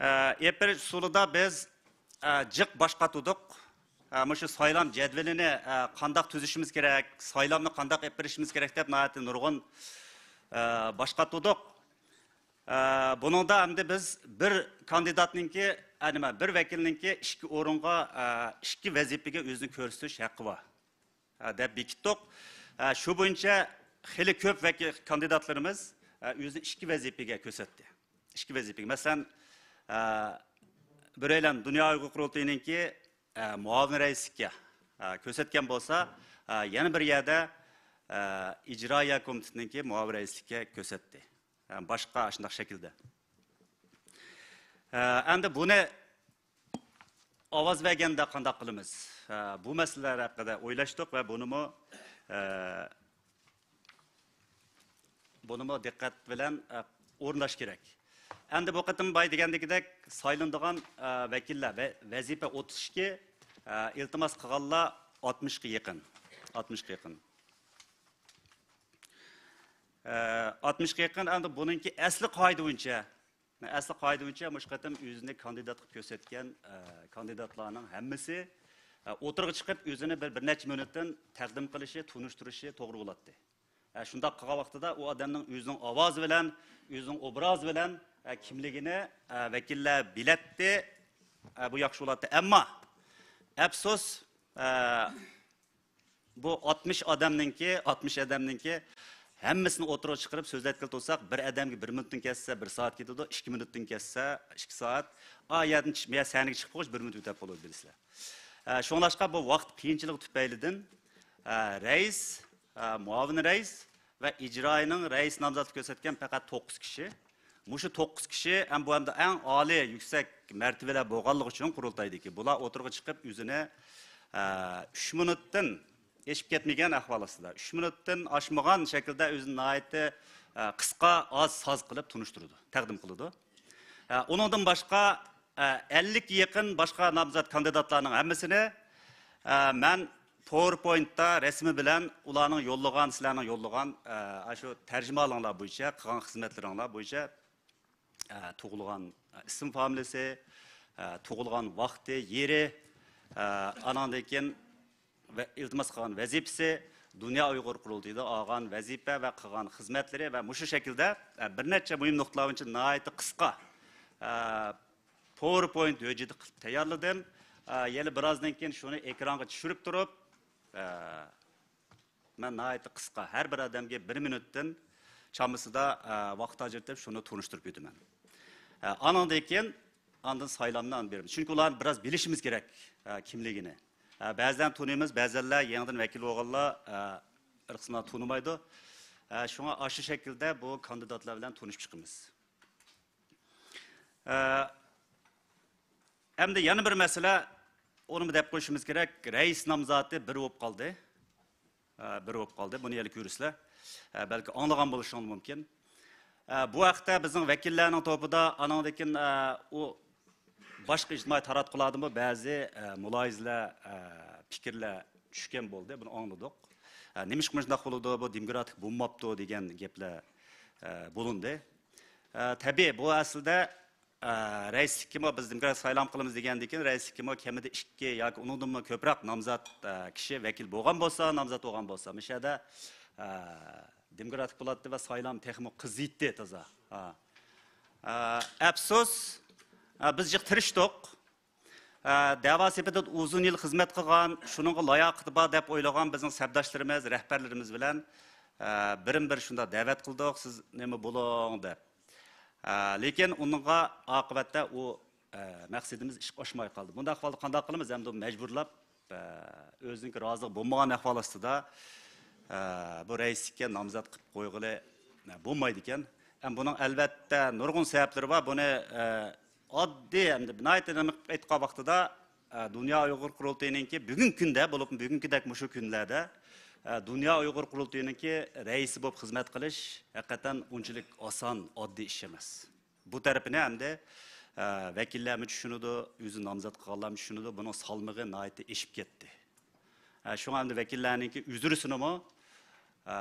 ئە، ئېلىپ بېرىش ئۇسۇلىدا بىز، ئە، جىق باش قاتۇردۇق. ئە، مۇشۇ سايلام جەدۋىلىنى، ئە، قانداق تۈزۈشىمىز كېرەك، سايلامنى قانداق ئېلىپ بېرىشىمىز كېرەك دەپ ناھايىتى نۇرغۇن، ئە، باش قاتۇردۇق. ئە، بۇنىڭدا ئەمدى بىز بىر كاندىداتنىڭكى، ئە، نېمە، بىر ۋەكىلنىڭكى ئىككى ئورۇنغا، ئە، ئىككى ۋەزىپىگە ئۆزىنى كۆرسىتىش ھەققى بار. ئە، دەپ بېكىتتۇق. ئە، شۇ بويىچە خېلى كۆپ ۋەكىل، كاندىداتلىرىمىز، ئە، ئۆزىنى ئىككى ۋەزىپىگە كۆرسەتتى. ئىككى ۋەزىپىگە. مەسىلەن، ئە، بىرەيلەن دۇنيا ئۇيغۇر قۇرۇلتىيىنىڭكى، ئە، مۇئاۋىن رەئىسلىككە، ئە، كۆرسەتكەن بولسا، ئە، يەنە بىر يەردە، ئە، ئىجرائىيە كومىتېتىنىڭكى مۇئاۋىن رەئىسلىككە كۆرسەتتى. ئە، باشقا ئاشۇنداق شەكىلدە. ئە، ئەمدى بۇنى ئاۋاز بەرگەندە قانداق قىلىمىز؟ ئە، بۇ مەسىلىلەر ھەققىدە ئويلاشتۇق ۋە بۇنىمۇ، ئە، بۇنىمۇ دىققەت بىلەن، ئە، ئورۇنداش كېرەك. ئەمدى بۇ قېتىم باي دېگەندىكىدەك سايلىنىدىغان، ئە، ۋەكىللەر ۋە ۋەزىپە ئوتتۇز ئىككى، ئە، ئىلتىماس قىلغانلار ئاتمىشقا يېقىن. ئاتمىشقا يېقىن. ئە، ئاتمىشقا يېقىن، ئەمدى بۇنىڭكى ئەسلى قائىدە بويىچە، ئەسلى قائىدە بويىچە مۇشۇ قېتىم ئۆزىنى كاندىدات قىلىپ كۆرسەتكەن، ئە، كاندىداتلارنىڭ ھەممىسى، ئە، ئوتتۇرىغا چىقىپ ئۆزىنى بىر، بىر نەچچە مىنۇتتىن تەقدىم قىلىشى، تونۇشتۇرۇشى توغرا بولاتتى. ئە، شۇنداق قىلغان ۋاقتىدا ئۇ ئادەمنىڭ ئۆزىنىڭ ئاۋازى بىلەن، ئۆزىنىڭ ئوبرازى بىلەن، ئە، كىملىكىنى، ئە، ۋەكىللەر بىلەتتى. ئە، بۇ ياخشى بولاتتى. ئەمما ئەپسۇس، ئە، بۇ ئاتمىش ئادەمنىڭكى، ئاتمىش ئادەمنىڭكى ھەممىسىنى ئوتتۇرىغا چىقىرىپ سۆزلەتكىلى تۇرساق، بىر ئادەمگە بىر مىنۇتتىن كەتسە، بىر سائەت كېتىدۇ، ئىككى مىنۇتتىن كەتسە، ئىككى سائەت. ئا يەردىن چىق-، يا سەھنىگە چىقىپ قويۇش، بىر مىنۇت ئۆتەپ بولىدۇ، بىلىسىلەر. ئە، شۇڭلاشقا بۇ ۋاقىت قىيىنچىلىقى تۈپەيلىدىن، ئە، رەئىس، ئە، مۇئاۋىن رەئىس ۋە ئىجرائىينىڭ رەئىس نامزاتى كۆرسەتكەن پەقەت توققۇز كىشى. مۇشۇ توققۇز كىشى ھەم بۇ ھەمدە ئەڭ ئالىي، يۈكسەك مەرتىۋىلەر بولغانلىقى ئۈچۈن قۇرۇلتايدىكى بۇلار ئوتتۇرىغا چىقىپ ئۆزىنى، ئە، ئۈچ مىنۇتتىن ئېشىپ كەتمىگەن ئەھۋال ئاستىدا، ئۈچ مىنۇتتىن ئاشمىغان شەكىلدە ئۆزىنى ناھايىتى، ئە، قىسقا، ئاز، ساز قىلىپ تونۇشتۇرىدۇ، تەقدىم قىلىدۇ. ئە، ئۇنىڭدىن باشقا، ئە، ئەللىككە يېقىن باشقا نامزات كاندىداتلارنىڭ ھەممىسىنى، ئە، مەن پاۋېرپوينتتا رەسىمى بىلەن ئۇلارنىڭ يوللىغان، سىلەرنىڭ يوللىغان، ئە، ئاشۇ تەرجىمىھالىڭلار بويىچە، قىلغان خىزمەتلىرىڭلار بويىچە، ئە، تۇغۇلغان، ئە، ئىسىم فامىلىسى، ئە، تۇغۇلغان ۋاقتى، يېرى، ئە، ئاناندىن كېيىن ۋە ئىلتىماس قىلغان ۋەزىپىسى، دۇنيا ئۇيغۇر قۇرۇلتىيىدا ئالغان ۋەزىپە ۋە قىلغان خىزمەتلىرى ۋە مۇشۇ شەكىلدە، ئە، بىر نەچچە مۇھىم نۇقتىلار بويىچە ناھايىتى قىسقا، ئە، پاۋېرپوينت ھۆججىتى قىلىپ تەييارلىدىم. ئە، يەنە بىرازدىن كېيىن شۇنى ئېكرانغا چۈشۈرۈپ تۇرۇپ، ئە، مەن ناھايىتى قىسقا، ھەر بىر ئادەمگە بىر مىنۇتتىن چامىسىدا، ئە، ۋاقىت ئاجرىتىپ، شۇنى تونۇشتۇرۇپ ئۆتىمەن. ئە، ئانىڭدىن كېيىن، ئاندىن سايلامنى ئاندىن بېرىمىز. چۈنكى ئۇلارنى بىراز بىلىشىمىز كېرەك، ئە، كىملىكىنى. ئە، بەزىلەرنى تونۇيمىز، بەزىلەر يېڭىدىن ۋەكىل بولغانلار، ئە، بىر قىسمىلار تونۇمايدۇ. ئە، شۇڭا ئاشۇ شەكىلدە بۇ كاندىداتلار بىلەن تونۇشۇپ چىقىمىز. ئە، ئەمدى يەنە بىر مەسىلە، ئۇنىمۇ دەپ قويۇشىمىز كېرەك، رەئىس نامزاتى بىر بولۇپ قالدى. ئە، بىر بولۇپ قالدى. بۇنى يەنە كۆرىسىلەر. ئە، بەلكى ئاڭلىغان بولۇشىڭىز مۇمكىن. ئە، بۇ ھەقتە بىزنىڭ ۋەكىللەرنىڭ توپىدا، ئانىڭدىن كېيىن، ئە، ئۇ باشقا ئىجتىمائىي تاراتقۇلاردىمۇ بەزى، ئە، مۇلاھىزىلەر، ئە، پىكىرلەر چۈشكەن بولدى. بۇنى ئاڭلىدۇق. ئە، نېمىشقا مۇشۇنداق بولىدۇ، بۇ دېموكراتىك بولماپتۇ دېگەن گەپلەر، ئە، بولۇندى. ئە، تەبىئىي، بۇ ئەسلىدە، ئە، رەئىسلىككىمۇ بىز دېموكراتىك سايلام قىلىمىز دېگەندىن كېيىن، رەئىسلىككىمۇ كەمىدە ئىككى ياكى ئۇنىڭدىنمۇ كۆپرەك نامزات، ئە، كىشى ۋەكىل بولغان بولسا، نامزات بولغان بولسا، مۇشۇ يەردە، ئە، دېموكراتىك بولاتتى ۋە سايلام تېخىمۇ قىزىيتتى تازا. ئە، ئە، ئەپسۇس، ئە، بىز جىق تىرىشتۇق. ئە، دەۋا سېپىدە ئۇزۇن يىل خىزمەت قىلغان، شۇنىڭغا لاياقىتى بار دەپ ئويلىغان بىزنىڭ سەپداشلىرىمىز، رەھبەرلىرىمىز بىلەن، ئە، بىرىن-بىر شۇنداق دەۋەت قىلدۇق، سىز نېمە بولۇڭ دەپ. ئە، لېكىن ئۇنىڭغا ئاقىۋەتتە ئۇ، ئە، مەقسىتىمىز ئىشقا ئاشماي قالدى. بۇنداق ئەھۋالدا قانداق قىلىمىز؟ ئەمدى مەجبۇرلاپ، ئە، ئۆزىنىڭكى رازىلىقى بولمىغان ئەھۋال ئاستىدا، ئە، بۇ رەئىسلىككە نامزات قىلىپ قويغىلى، ئە، بولمايدىكەن. ئەم، بۇنىڭ ئەلۋەتتە نۇرغۇن سەۋەبلىرى بار. بۇنى، ئە، ئاددىي، ئەمدى ناھايىتى نېمە قىلىپ ئېيتقان ۋاقتىدا، ئە، دۇنيا ئۇيغۇر قۇرۇلتىيىنىڭكى بۈگۈنكى كۈندە بولۇپ، بۈگۈنكىدەك مۇشۇ كۈنلەردە، ئە، دۇنيا ئۇيغۇر قۇرۇلتىيىنىڭكى رەئىسى بولۇپ خىزمەت قىلىش ھەقىقەتەن ئۇنچىلىك ئاسان، ئاددىي ئىش ئەمەس. بۇ تەرىپىنى ئەمدى، ئە، ۋەكىللەرمۇ چۈشىنىدۇ، ئۆزى نامزات قىلغانلارمۇ چۈشىنىدۇ، بۇنىڭ سالمىقى ناھايىتى ئېشىپ كەتتى. ئە، شۇڭا ئەمدى ۋەكىللەرنىڭكى ئۆزرىسىنىمۇ، ئە،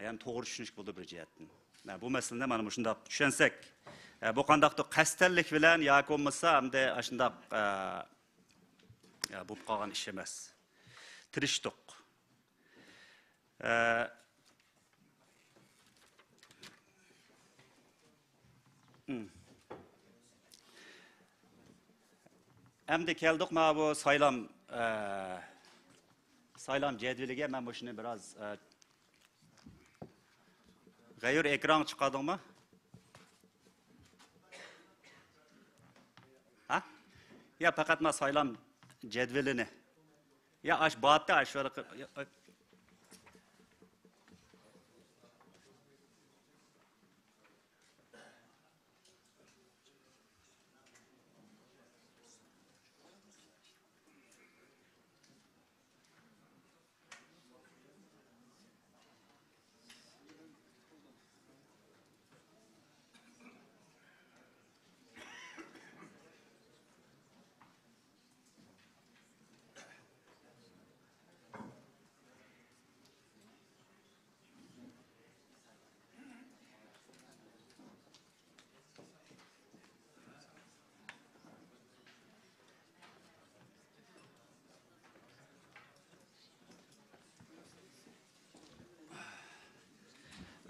يەنى توغرا چۈشىنىشكە بولىدۇ بىر جەھەتتىن. مانا بۇ مەسىلىنى مانا مۇشۇنداق چۈشەنسەك، ئە، بۇ قانداقتۇر قەستەنلىك بىلەن ياكى بولمىسا ئەمدى ئاشۇنداق، ئە، ئە، بولۇپ قالغان ئىش ئەمەس. تىرىشتۇق. ئە، ھىم. ئەمدى كەلدۇق مانا بۇ سايلام، ئە، سايلام جەدۋىلىگە. مەن مۇشۇنى بىراز، ئە، غەيۇر، ئېكرانغا چىقاردىڭمۇ؟ ھە؟ يا پەقەت مانا سايلام جەدۋىلىنى. يا ئاش باتتى، ئاش ۋارىقى. يا، ئاي.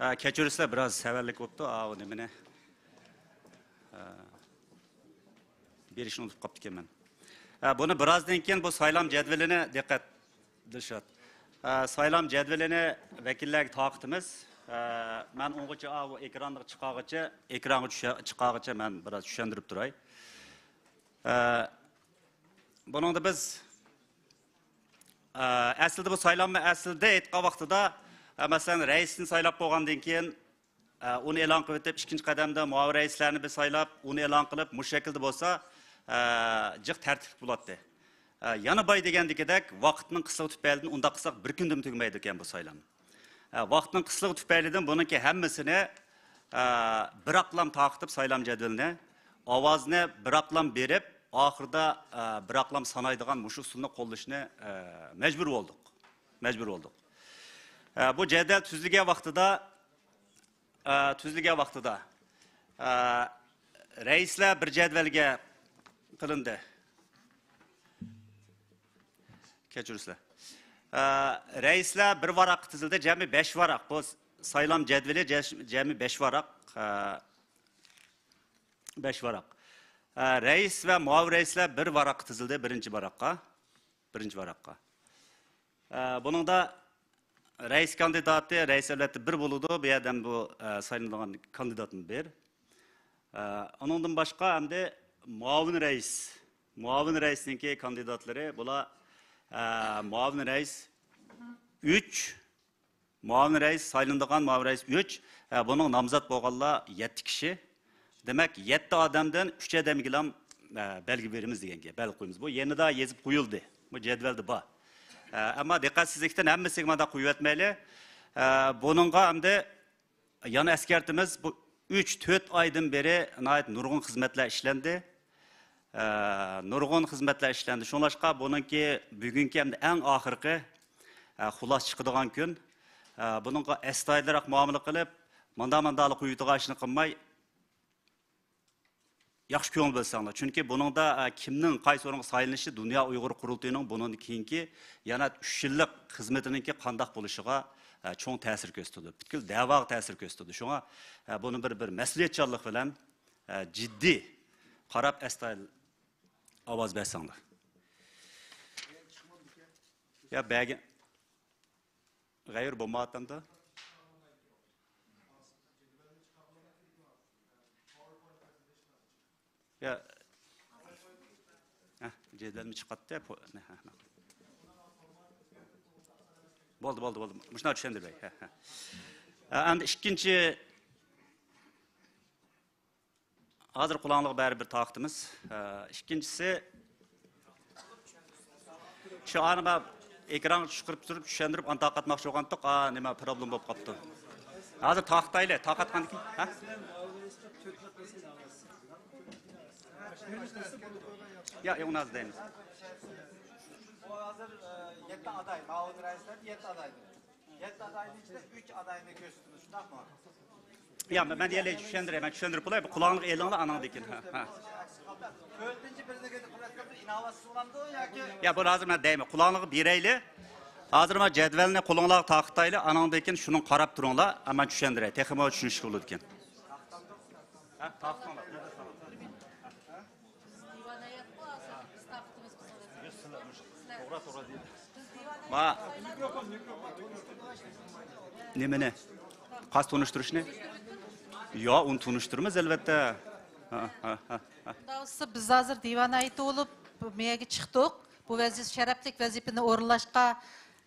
ئە، كەچۈرسىلەر، بىراز سەۋەنلىك بوپتۇ. ئاۋۇ نېمىنى، ئە، بېرىشنى ئۇنتۇپ قاپتىكەنمەن. ئە، بۇنى بىرازدىن كېيىن بۇ سايلام جەدۋىلىنى، دىققەت، دىلشات. ئە، سايلام جەدۋىلىنى ۋەكىللەرگە تارقىتىمىز. ئە، مەن ئۇنغىچە، ئاۋۇ ئېكرانغا چىقارغىچە، ئېكرانغا چۈشە-، چىقارغىچە مەن بىراز چۈشەندۈرۈپ تۇراي. ئە، بۇنىڭدا بىز، ئە، ئەسلىدە بۇ سايلانما ئەسلىدە ئېيتقان ۋاقتىدا، ئە، مەسىلەن، رەئىسنى سايلاپ بولغاندىن كېيىن، ئە، ئۇنى ئېلان قىلىۋېتىپ، ئىككىنچى قەدەمدە مۇئاۋىن رەئىسلەرنى بىر سايلاپ، ئۇنى ئېلان قىلىپ، مۇشۇ شەكىلدە بولسا، ئە، جىق تەرتىپلىك بولاتتى. ئە، يەنە باي دېگەندىكىدەك، ۋاقىتنىڭ قىسلىقى تۈپەيلىدىن ئۇنداق قىلساق بىر كۈندىمۇ تۈگىمەيدىكەن بۇ سايلام. ئە، ۋاقىتنىڭ قىسلىقى تۈپەيلىدىن بۇنىڭكى ھەممىسىنى، ئە، بىراقلام تارقىتىپ سايلام جەدۋىلىنى، ئاۋازنى بىراقلام بېرىپ، ئاخىرىدا، ئە، بىراقلام سانايدىغان مۇشۇ ئۇسۇلنى قوللىشىنى، ئە، مەجبۇر بولدۇق. مەجبۇر بولدۇق. ئە، بۇ جەدۋەل تۈزۈلگەن ۋاقتىدا، ئە، تۈزۈلگەن ۋاقتىدا، ئە، رەئىسلەر بىر جەدۋەلگە قىلىندى. كەچۈرسىلەر. ئە، رەئىسلەر بىر ۋاراققا تىزىلدى، جەمئىي بەش ۋاراق. بۇ سايلام جەدۋىلى جەش-، جەمئىي بەش ۋاراق. ئە، بەش ۋاراق. ئە، رەئىس ۋە مۇئاۋىن رەئىسلەر بىر ۋاراققا تىزىلدى، بىرىنچى ۋاراققا. بىرىنچى ۋاراققا. ئە، بۇنىڭدا رەئىس كاندىداتى، رەئىس ئەلۋەتتە بىر بولىدۇ، بۇ يەردە بۇ، ئە، سايلىنىدىغان كاندىداتمۇ بىر. ئە، ئۇنىڭدىن باشقا ئەمدى مۇئاۋىن رەئىس. مۇئاۋىن رەئىسنىڭكى كاندىداتلىرى بۇلار، ئە، مۇئاۋىن رەئىس ئۈچ، مۇئاۋىن رەئىس، سايلىنىدىغان مۇئاۋىن رەئىس ئۈچ، ئە، بۇنىڭ نامزات بولغانلار يەتتە كىشى. دېمەك، يەتتە ئادەمدىن ئۈچ ئادەمگىلا، ئە، بەلگە بېرىمىز دېگەن گەپ، بەلگە قويىمىز. بۇ يەنىدە يېزىپ قويۇلدى. بۇ جەدۋەلدە بار. ئە، ئەمما دىققەتسىزلىكتىن ھەممىسىگە مانداق قويۇۋەتمەيلى. ئە، بۇنىڭغا ئەمدى يەنە ئەسكەرتىمىز، بۇ ئۈچ، تۆت ئايدىن بېرى ناھايىتى نۇرغۇن خىزمەتلەر ئىشلەندى. ئە، نۇرغۇن خىزمەتلەر ئىشلەندى. شۇڭلاشقا بۇنىڭكى بۈگۈنكى ھەمدە ئەڭ ئاخىرقى، ئە، خۇلاسە چىقىدىغان كۈن. ئە، بۇنىڭغا ئەستايىدىلراق مۇئامىلە قىلىپ، مۇنداق مۇنداقلا قويۇۋېتىدىغان ئىشنى قىلماي، ياخشى كۆڭۈل بۆلسەڭلار. چۈنكى بۇنىڭدا، ئە، كىمنىڭ قايسى ئورۇنغا سايلىنىشى دۇنيا ئۇيغۇر قۇرۇلتىيىنىڭ بۇنىڭدىن كېيىنكى يەنە ئۈچ يىللىق خىزمىتىنىڭكى قانداق بولۇشىغا، ئە، چوڭ تەسىر كۆرسىتىدۇ. پۈتكۈل دەۋاغا تەسىر كۆرسىتىدۇ. شۇڭا، ئە، بۇنى بىر، بىر مەسئۇلىيەتچانلىق بىلەن، ئە، جىددىي قاراپ ئەستايىدىل ئاۋاز بەرسەڭلار. يا بەرگەن. غەيۋۇر بولمايۋاتامدۇ؟ يا. ھە، جەدۋەلمۇ چىقاتتى. پو-، نە، ھە، ھە. بولدى، بولدى، بولدى. مۇشۇنداق چۈشەندۈرۈۋەي. ھە، ھە. ئە، ئەمدى ئىككىنچى ھازىر قۇلاڭلىقى بەرىبىر تارقىتىمىز. ئىككىنچىسى، شۇ ئانىما ئېكرانغا چۈشۈرۈپ تۇرۇپ چۈشەندۈرۈپ ئانداق قاتماقچى بولغانتۇق. ئا، نېمە پروبلېم بولۇپ قاپتۇ. ھازىر تارقىتايلى، تارقاتقاندىن كېيىن. ھە؟ يا، ئۇنى ھازىر دەيمىز. ئۇ ھازىر، ئە، يەتتە ئاداي، مۇئاۋىن رەئىسلەر يەتتە ئادايدۇر. يەتتە ئاداينىڭ ئىچىدە ئۈچ ئاداينى كۆرسىتىمىز، شۇنداقمۇ؟ يا، مەن، مەن يەنە چۈشەندۈرەي، مەن چۈشەندۈرۈپ بولاي. بۇ قۇلاڭلىقى ئېلىڭلار، ئاناڭدىن كېيىن. ھە، ھە. تۆتىنچى بىرىنى قوبۇل قىلىپ ئىناۋەتسىز بولامدۇ ياكى؟ يا، بۇ ھازىر مەن دەيمەن، قۇلاڭلىقى بېرەيلى. ھازىر مەن جەدۋەلنى قولۇڭلارغا تارقىتايلى، ئاناڭدىن كېيىن شۇنىڭغا قاراپ تۇرۇڭلار، مەن چۈشەندۈرەي. تېخىمۇ چۈشىنىشلىك بولىدىكەن. ھە، تارقىتىڭلار. ما، نېمىنى؟ قايسى تونۇشتۇرۇشنى؟ يا، ئۇنى تونۇشتۇرىمىز، ئەلۋەتتە. ھە، ھە، ھە، ھە. شۇنداق بولسا، بىز ھازىر دىۋان ھەيئىتى بولۇپ بۇ يەرگە چىقتۇق. بۇ ۋەزىپە، شەرەپلىك ۋەزىپىنى ئورۇنلاشقا،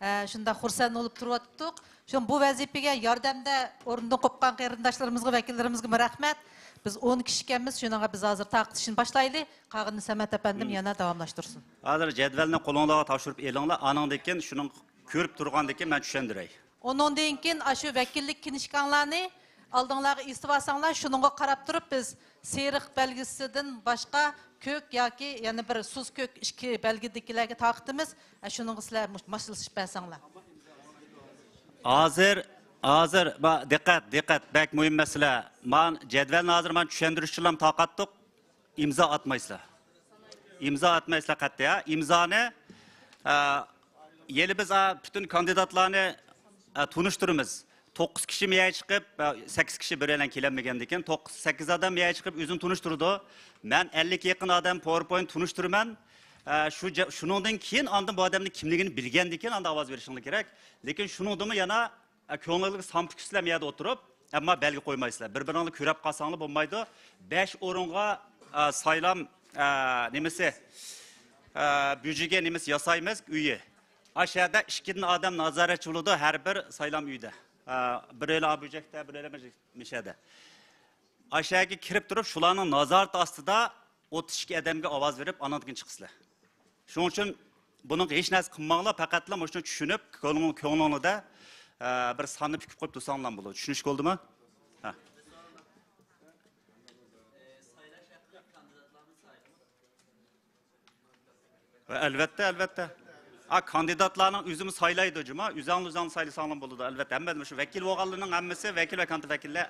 ئە، شۇنداق خۇرسەن بولۇپ تۇرۇۋاتىپتۇق. شۇ بۇ ۋەزىپىگە ياردەمدە ئورنىدىن قوپقان قېرىنداشلىرىمىزغا، ۋەكىللىرىمىزگىمۇ رەھمەت. بىز ئون كىشى ئىكەنمىز، شۇنىڭغا بىز ھازىر تارقىتىشنى باشلايلى. قالغىنىنى سەمەت ئەپەندىم يەنە داۋاملاشتۇرسۇن. ھازىر جەدۋەلنى قولۇڭلارغا تاپشۇرۇپ ئېلىڭلار، ئانىڭدىن كېيىن شۇنىڭ كۆرۈپ تۇرغاندىن كېيىن مەن چۈشەندۈرەي. ئۇنىڭدىن كېيىن ئاشۇ ۋەكىللىك كىنىشكاڭلارنى ئالدىڭلارغا ئېسىۋالساڭلار، شۇنىڭغا قاراپ تۇرۇپ بىز سېرىق بەلگىسىدىن باشقا كۆك ياكى يەنە بىر سۇس كۆك ئىككى بەلگىدىكىلەرگە تارقىتىمىز. ئە، شۇنىڭغا سىلەر مۇش-، ماسلىشىپ بەرسەڭلار. ھازىر، ھازىر، با-، دىققەت، دىققەت، بەك مۇھىم مەسىلە. مانا جەدۋەلنى ھازىر مانا چۈشەندۈرۈش ئۈچۈنلا تارقاتتۇق. ئىمزا ئاتمايسىلەر. ئىمزا ئاتمايسىلەر قەتئىي، ھە. ئىمزانى، ئە، يەنە بىز، ئە، پۈتۈن كاندىداتلارنى، ئە، تونۇشتۇرىمىز. توققۇز كىشى مەيەر چىقىپ، ئە، سەككىز كىشى بىرەيلەن كېلەلمىگەندىكىن، توققۇز، سەككىز ئادەم مەيەر چىقىپ ئۆزىنى تونۇشتۇرىدۇ. مەن ئەللىككە يېقىن ئادەم پاۋېرپوينت تونۇشتۇرىمەن. ئە، شۇ جە-، شۇنىڭدىن كېيىن ئاندىن بۇ ئادەمنىڭ كىملىكىنى بىلگەندىن كېيىن ئاندىن ئاۋاز بېرىشىڭلار كېرەك. لېكىن شۇنىڭدىمۇ يەنە ئە، كۆڭلىڭىزگە سان پۈكۈسىلەر يەردە ئولتۇرۇپ، ئەمما بەلگە قويمايسىلەر. بىر-بىرىڭلار كۆرۈپ قالساڭلار بولمايدۇ. بەش ئورۇنغا، ئە، سايلام، ئە، نېمىسى، ئە، بۆجىكى نېمىسى ياسايمىز، ئۆيى. ئاشۇ يەردە ئىككىدىن ئادەم نازارەتچى بولىدۇ، ھەر بىر سايلام ئۆيىدە. ئە، بىرەيلى ئا بۆجەكتە، بىرەيلى مۇشەدە. ئاشۇ يەرگە كىرىپ تۇرۇپ، شۇلارنىڭ نازارىتى ئاستىدا ئوتتۇز ئىككى ئادەمگە ئاۋاز بېرىپ، ئانىڭدىن كېيىن چىقىسىلەر. شۇنىڭ ئۈچۈن بۇنىڭغا ھېچ نەرسە قىلماڭلار، پەقەتلا مۇشۇنى چۈشىنىپ، كۆڭلۈڭ-، كۆڭلۈڭلىدە، ئە، بىر ساننى پۈكۈپ قويۇپ تۇرساڭلار بولىدۇ. چۈشىنىشكە بولدىمۇ؟ ھە. ئەلۋەتتە، ئەلۋەتتە. ئا، كاندىداتلارنىڭ ئۆزىمۇ سايلايدۇ، جۇما. ئۆزۈڭلار ئۆزۈڭلار سايلىساڭلار بولىدۇ، ئەلۋەتتە. ھەممە مۇشۇ ۋەكىل بولغانلارنىڭ ھەممىسى، ۋەكىل ۋە كاندىدات ۋەكىللەر.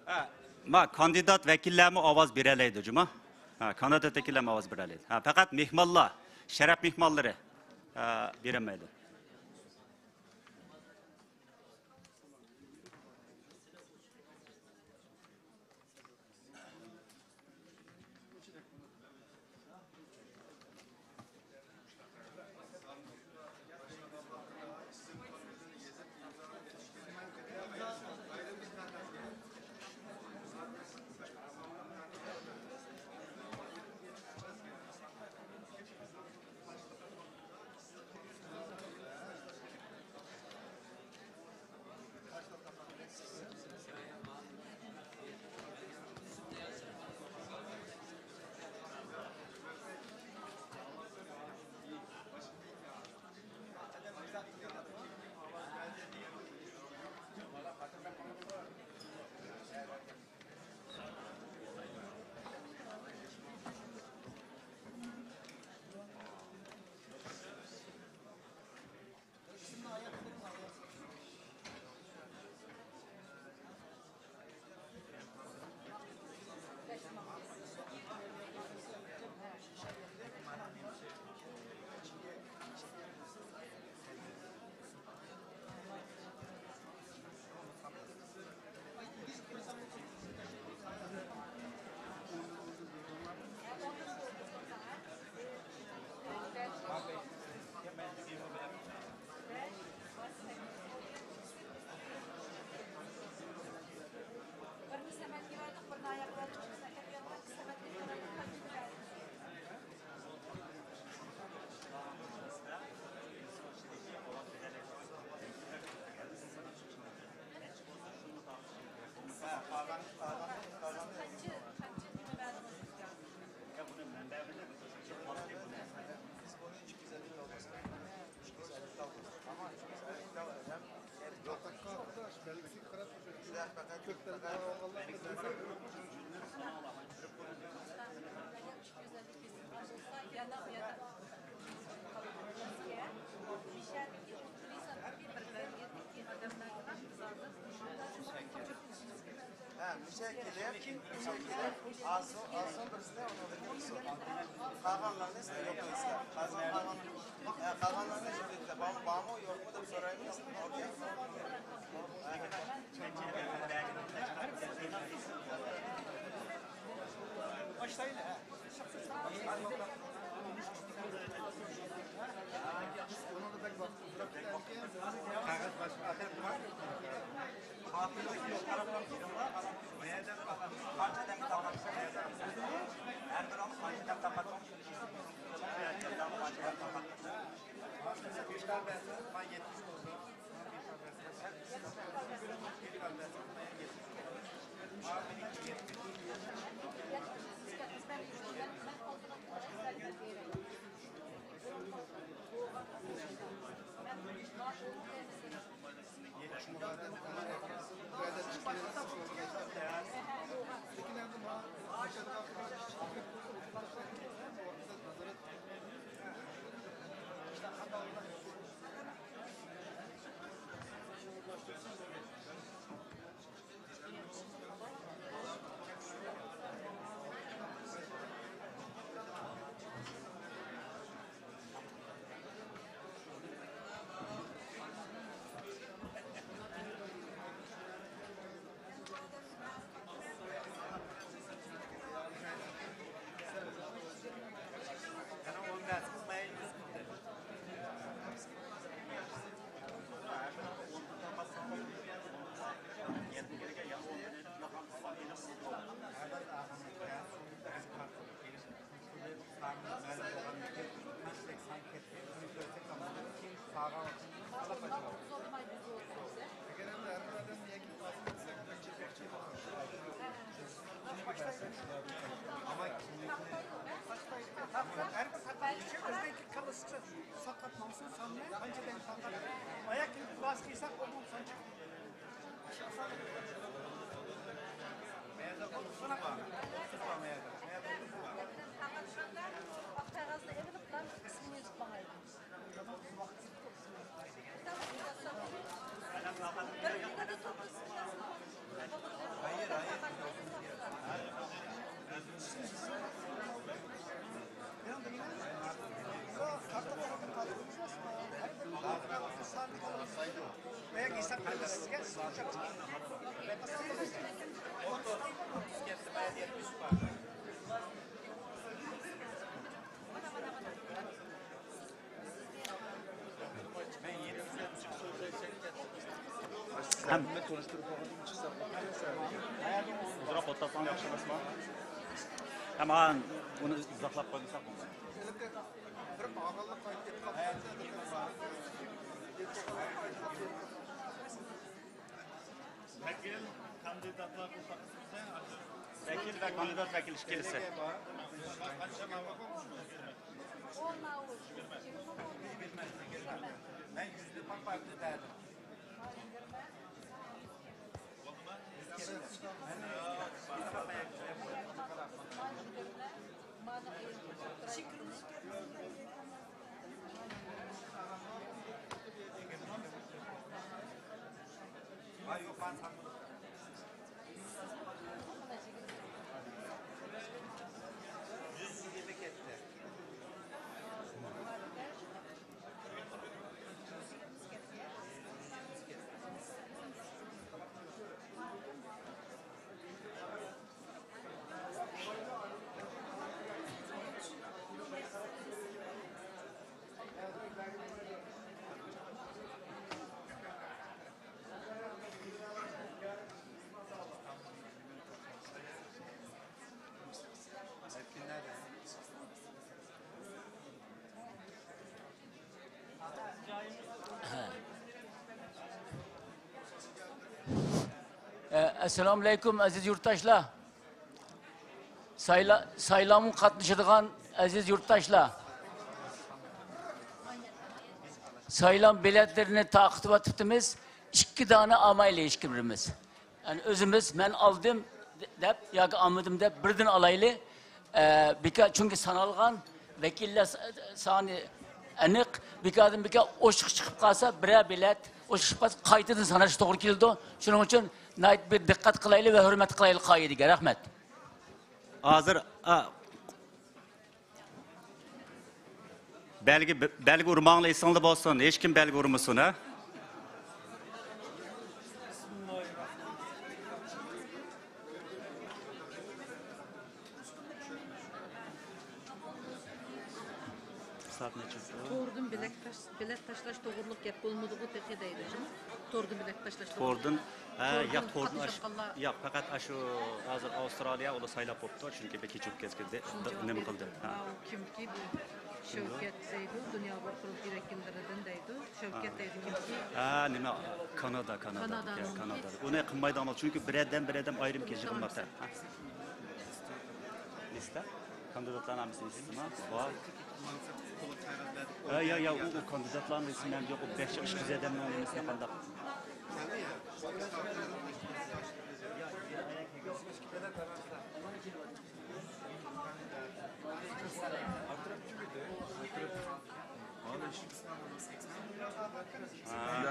ھە، ما، كاندىدات ۋەكىللەرمۇ ئاۋاز بېرەلەيدۇ، جۇما. ھە، كاندىدات ۋەكىللەرمۇ ئاۋاز بېرەلەيدۇ. ھە، پەقەت مېھمانلار، شەرەپ مېھمانلىرى، ھە، بېرەلمەيدۇ. ھە، مۇشۇ كېلىپ، مۇشۇ كېلىپ، ئازۇ، ئازۇ بىرسىنى ئۇنىڭدىن كېلىپ سورىدى. قالغانلارنى سىز يوق قىلىسىلەر. قالغان، قالغان، ھە، قالغانلارنى شۇ يەردە بار-، بارمۇ، يوقمۇ دەپ سورايمىز. ئوكەي. باشلايلى، ھە. ھەم ئازراق ئولتۇرساڭ ياخشى ئەمەسمۇ؟ ھەم ماڭا ئۇنى ئىزاھلاپ قويمىساق بولمايدۇ. ۋەكىل، كاندىداتلار بۇ تاپقۇزسا، ۋەكىل ۋە كاندىدات ۋەكىل ئىككىلىسى. مەن يۈز دېپارتمېنتتا دەدىم. ئەسسالامۇئەلەيكۇم، ئەزىز يۇرتداشلار! سايلا-، سايلامغا قاتنىشىدىغان ئەزىز يۇرتداشلار! سايلام بېلەتلىرىنى تارقىتىۋاتىپتىمىز. ئىككى دانە ئالمايلى ھېچكىمىمىز. يەنى ئۆزىمىز مەن ئالدىم دەپ ياكى ئالمىدىم دەپ بىردىن ئالايلى. ئە، بىكار، چۈنكى سانالغان ۋەكىللەر س-، سانى ئېنىق. بىكاردىن بىكار ئوشۇق چىقىپ قالسا، بىرەر بېلەت ئوشۇق چىقىپ قالسا، قايتىدىن ساناشقا توغرا كېلىدۇ. شۇنىڭ ئۈچۈن ناھايىتى بىر دىققەت قىلايلى ۋە ھۆرمەت قىلايلى قائىدىگە. رەھمەت. ھازىر، ئا، بەلگە، بەلگە ئۇرماڭلار ئېسىڭلار بولسۇن، ھېچكىم بەلگە ئۇرمىسۇن، ھە؟ سائەت نەچچە؟ توردىن بېلەت تاش-، بېلەت تاشلاش توغرۇلۇق گەپ بولمىدىغۇ تېخى دەيدۇ، جۇمۇ؟ توردىن بېلەت تاشلاش توغرۇلۇق. توردىن، ھە، توردىن ياق، توردىن ئاش-، قاتنىشىۋاتقانلار. ياق، پەقەت ئاشۇ ھازىر ئاۋسترالىيە ئۇلار سايلاپ بوپتۇ، چۈنكى بىر كېچە ئۆتكەزگەن دە-، شۇنچە نېمە قىلدى؟ ھە. ماۋۇ كىمكى بۇ؟ شەۋكەت دەيدۇ، دۇنيا بىر قۇرۇلتىيى ۋەكىللىرىدىن دەيدۇ. شەۋكەت دەيدۇ كىمكى؟ ھە، نېمە، كانادا، كانادا. كانادانىڭ يا، كانادا. ئۇنى قىلمايدىغان بولدى، چۈنكى بىر ئادەم، بىر ئادەم ئايرىم كېلىشى قىلماپتۇ. ھە. لىستا؟ كاندىداتلارنىڭ ھەممىسىنىڭ لىستىسى بار. ھە، يا، يا، ئۇ، ئۇ كاندىداتلارنىڭ ئىسمى ھەم يوق، ئۇ بەش ئىككى ئادەمنىڭ نېمىسىنى قانداق؟ ھە.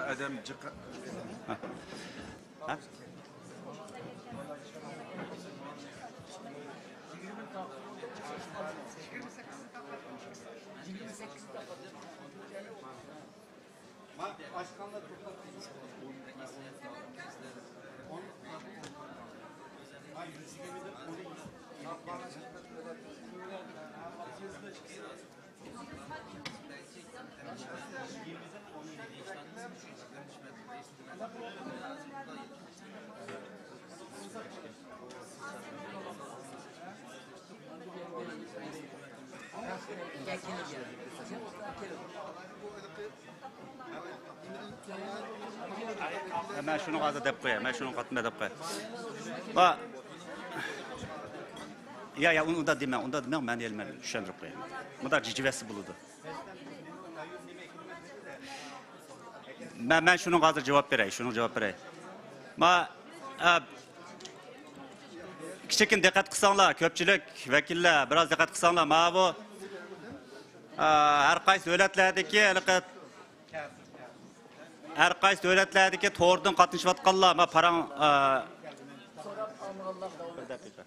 ئادەم جىق. ھە؟ ھە، مەن شۇنىڭغا ھازىر دەپ قوياي، مەن شۇنىڭغا قاتما دەپ قوياي. با-، يا، يا، ئۇندا دېمەڭ، ئۇندا دېمەڭ، مەن ھېلى مەن چۈشەندۈرۈپ قوياي. مۇنداق جىجىۋەتسە بولىدۇ. مەن، مەن شۇنىڭغا ھازىر جاۋاب بېرەي، شۇنىڭغا جاۋاب بېرەي. ما، ئە، كىچىككىنە دىققەت قىلساڭلار، كۆپچىلىك ۋەكىللەر، بىراز دىققەت قىلساڭلار، ماۋۇ، ئە، ھەر قايسى دۆلەتلەردىكى ھېلىقى، ھەر قايسى دۆلەتلەردىكى توردىن قاتنىشىۋاتقانلار، ما، پاراڭ، ئە، بىر دەقىقە.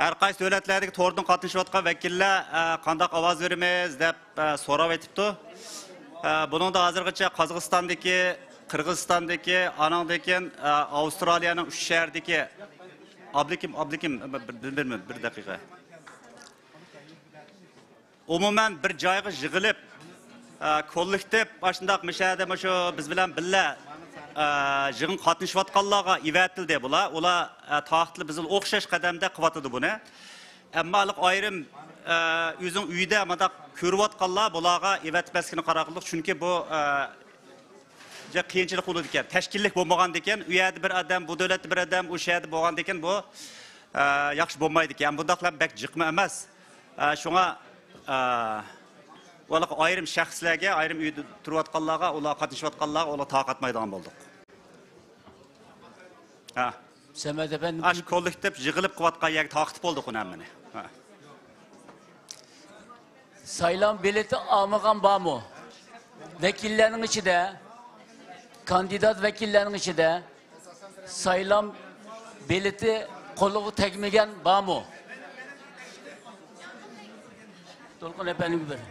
ھەر قايسى دۆلەتلەردىكى توردىن قاتنىشىۋاتقان ۋەكىللەر، ئە، قانداق ئاۋاز بېرىمىز دەپ، ئە، سوراۋېتىپتۇ. ئە، بۇنىڭدا ھازىرغىچە قازاقىستاندىكى، قىرغىزىستاندىكى، ئانىڭدىن كېيىن، ئە، ئاۋسترالىيەنىڭ ئۈچ شەھىرىدىكى ئابلىكىم، ئابلىكىم، بىر، بىر، بىر، بىر دەقىقە. ئومۇمەن بىر جايغا يىغىلىپ، ئە، كوللېكتىپ ئاشۇنداق مۇشۇ يەردە مۇشۇ بىز بىلەن بىللە، ئە، يىغىنغا قاتنىشىۋاتقانلارغا ئەۋەتىلدى بۇلار. ئۇلار، ئە، تاقىتلىق بىزگە ئوخشاش قەدەمدە قىلىۋاتىدۇ بۇنى. ئەمما ھېلىقى ئايرىم، ئە، ئۆزىنىڭ ئۆيىدە مۇنداق كۆرۈۋاتقانلار بۇلارغا ئەۋەتمەسلىكىنى قارار قىلدۇق. چۈنكى بۇ، ئە، جا قىيىنچىلىق بولىدىكەن، تەشكىللىك بولمىغاندىكىن، ئۇ يەردە بىر ئادەم، بۇ دۆلەتتە بىر ئادەم، ئۇ شەھەردە بولغاندىكىن بۇ، ئە، ياخشى بولمايدىكەن. بۇنداقلار بەك جىقمۇ ئەمەس. ئە، شۇڭا، ئە، بۇ ئايرىم شەخسلەرگە، ئايرىم ئۆيدە تۇرۇۋاتقانلارغا، ئۇلار قاتنىشىۋاتقانلارغا، ئۇلار تاقەت قىلمايدىغان بولدۇق. ھە. سەمەت ئەپەندى، ئاشۇ كوللېكتىپ يىغىلىپ قىلىۋاتقان يەرگە تاقىتىپ بولدۇق ئۇنى ھەممىنى. ھە. سايلام بېلىتى ئالمىغان بارمۇ؟ ۋەكىللەرنىڭ ئىچىدە، كاندىدات ۋەكىللەرنىڭ ئىچىدە سايلام بېلىتى قولىغا تەگمىگەن بارمۇ؟ دولقۇن ئەپەندىگە بېرىڭ.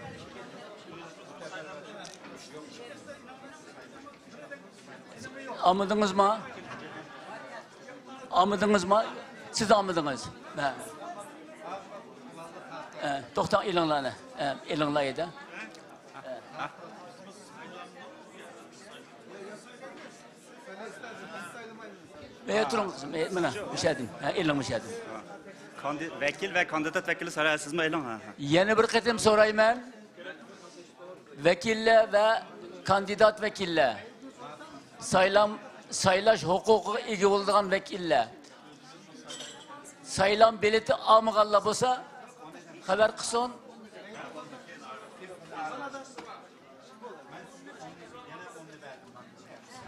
ئالمىدىڭىزمۇ؟ ئالمىدىڭىزمۇ؟ سىز ئالمىدىڭىز. ھە. ھە، توختاڭ، ئېلىڭلار، ھە، ئېلىڭلار ئىدى. ھە. ئە، تۇرۇڭ قىزىم، ئە، مانا، مۇشەدىن. ھە، ئېلىڭ مۇشەدىن. كاندىد-، ۋەكىل ۋە كاندىدات ۋەكىلى سورايسىزمۇ؟ ئېلىڭ، ھە، ھە. يەنە بىر قېتىم سورايمەن. ۋەكىللەر ۋە كاندىدات ۋەكىللەر، سايلام، سايلاش ھوقۇقىغا ئىگە بولىدىغان ۋەكىللەر، سايلام بېلىتى ئالمىغانلار بولسا خەۋەر قىلسۇن.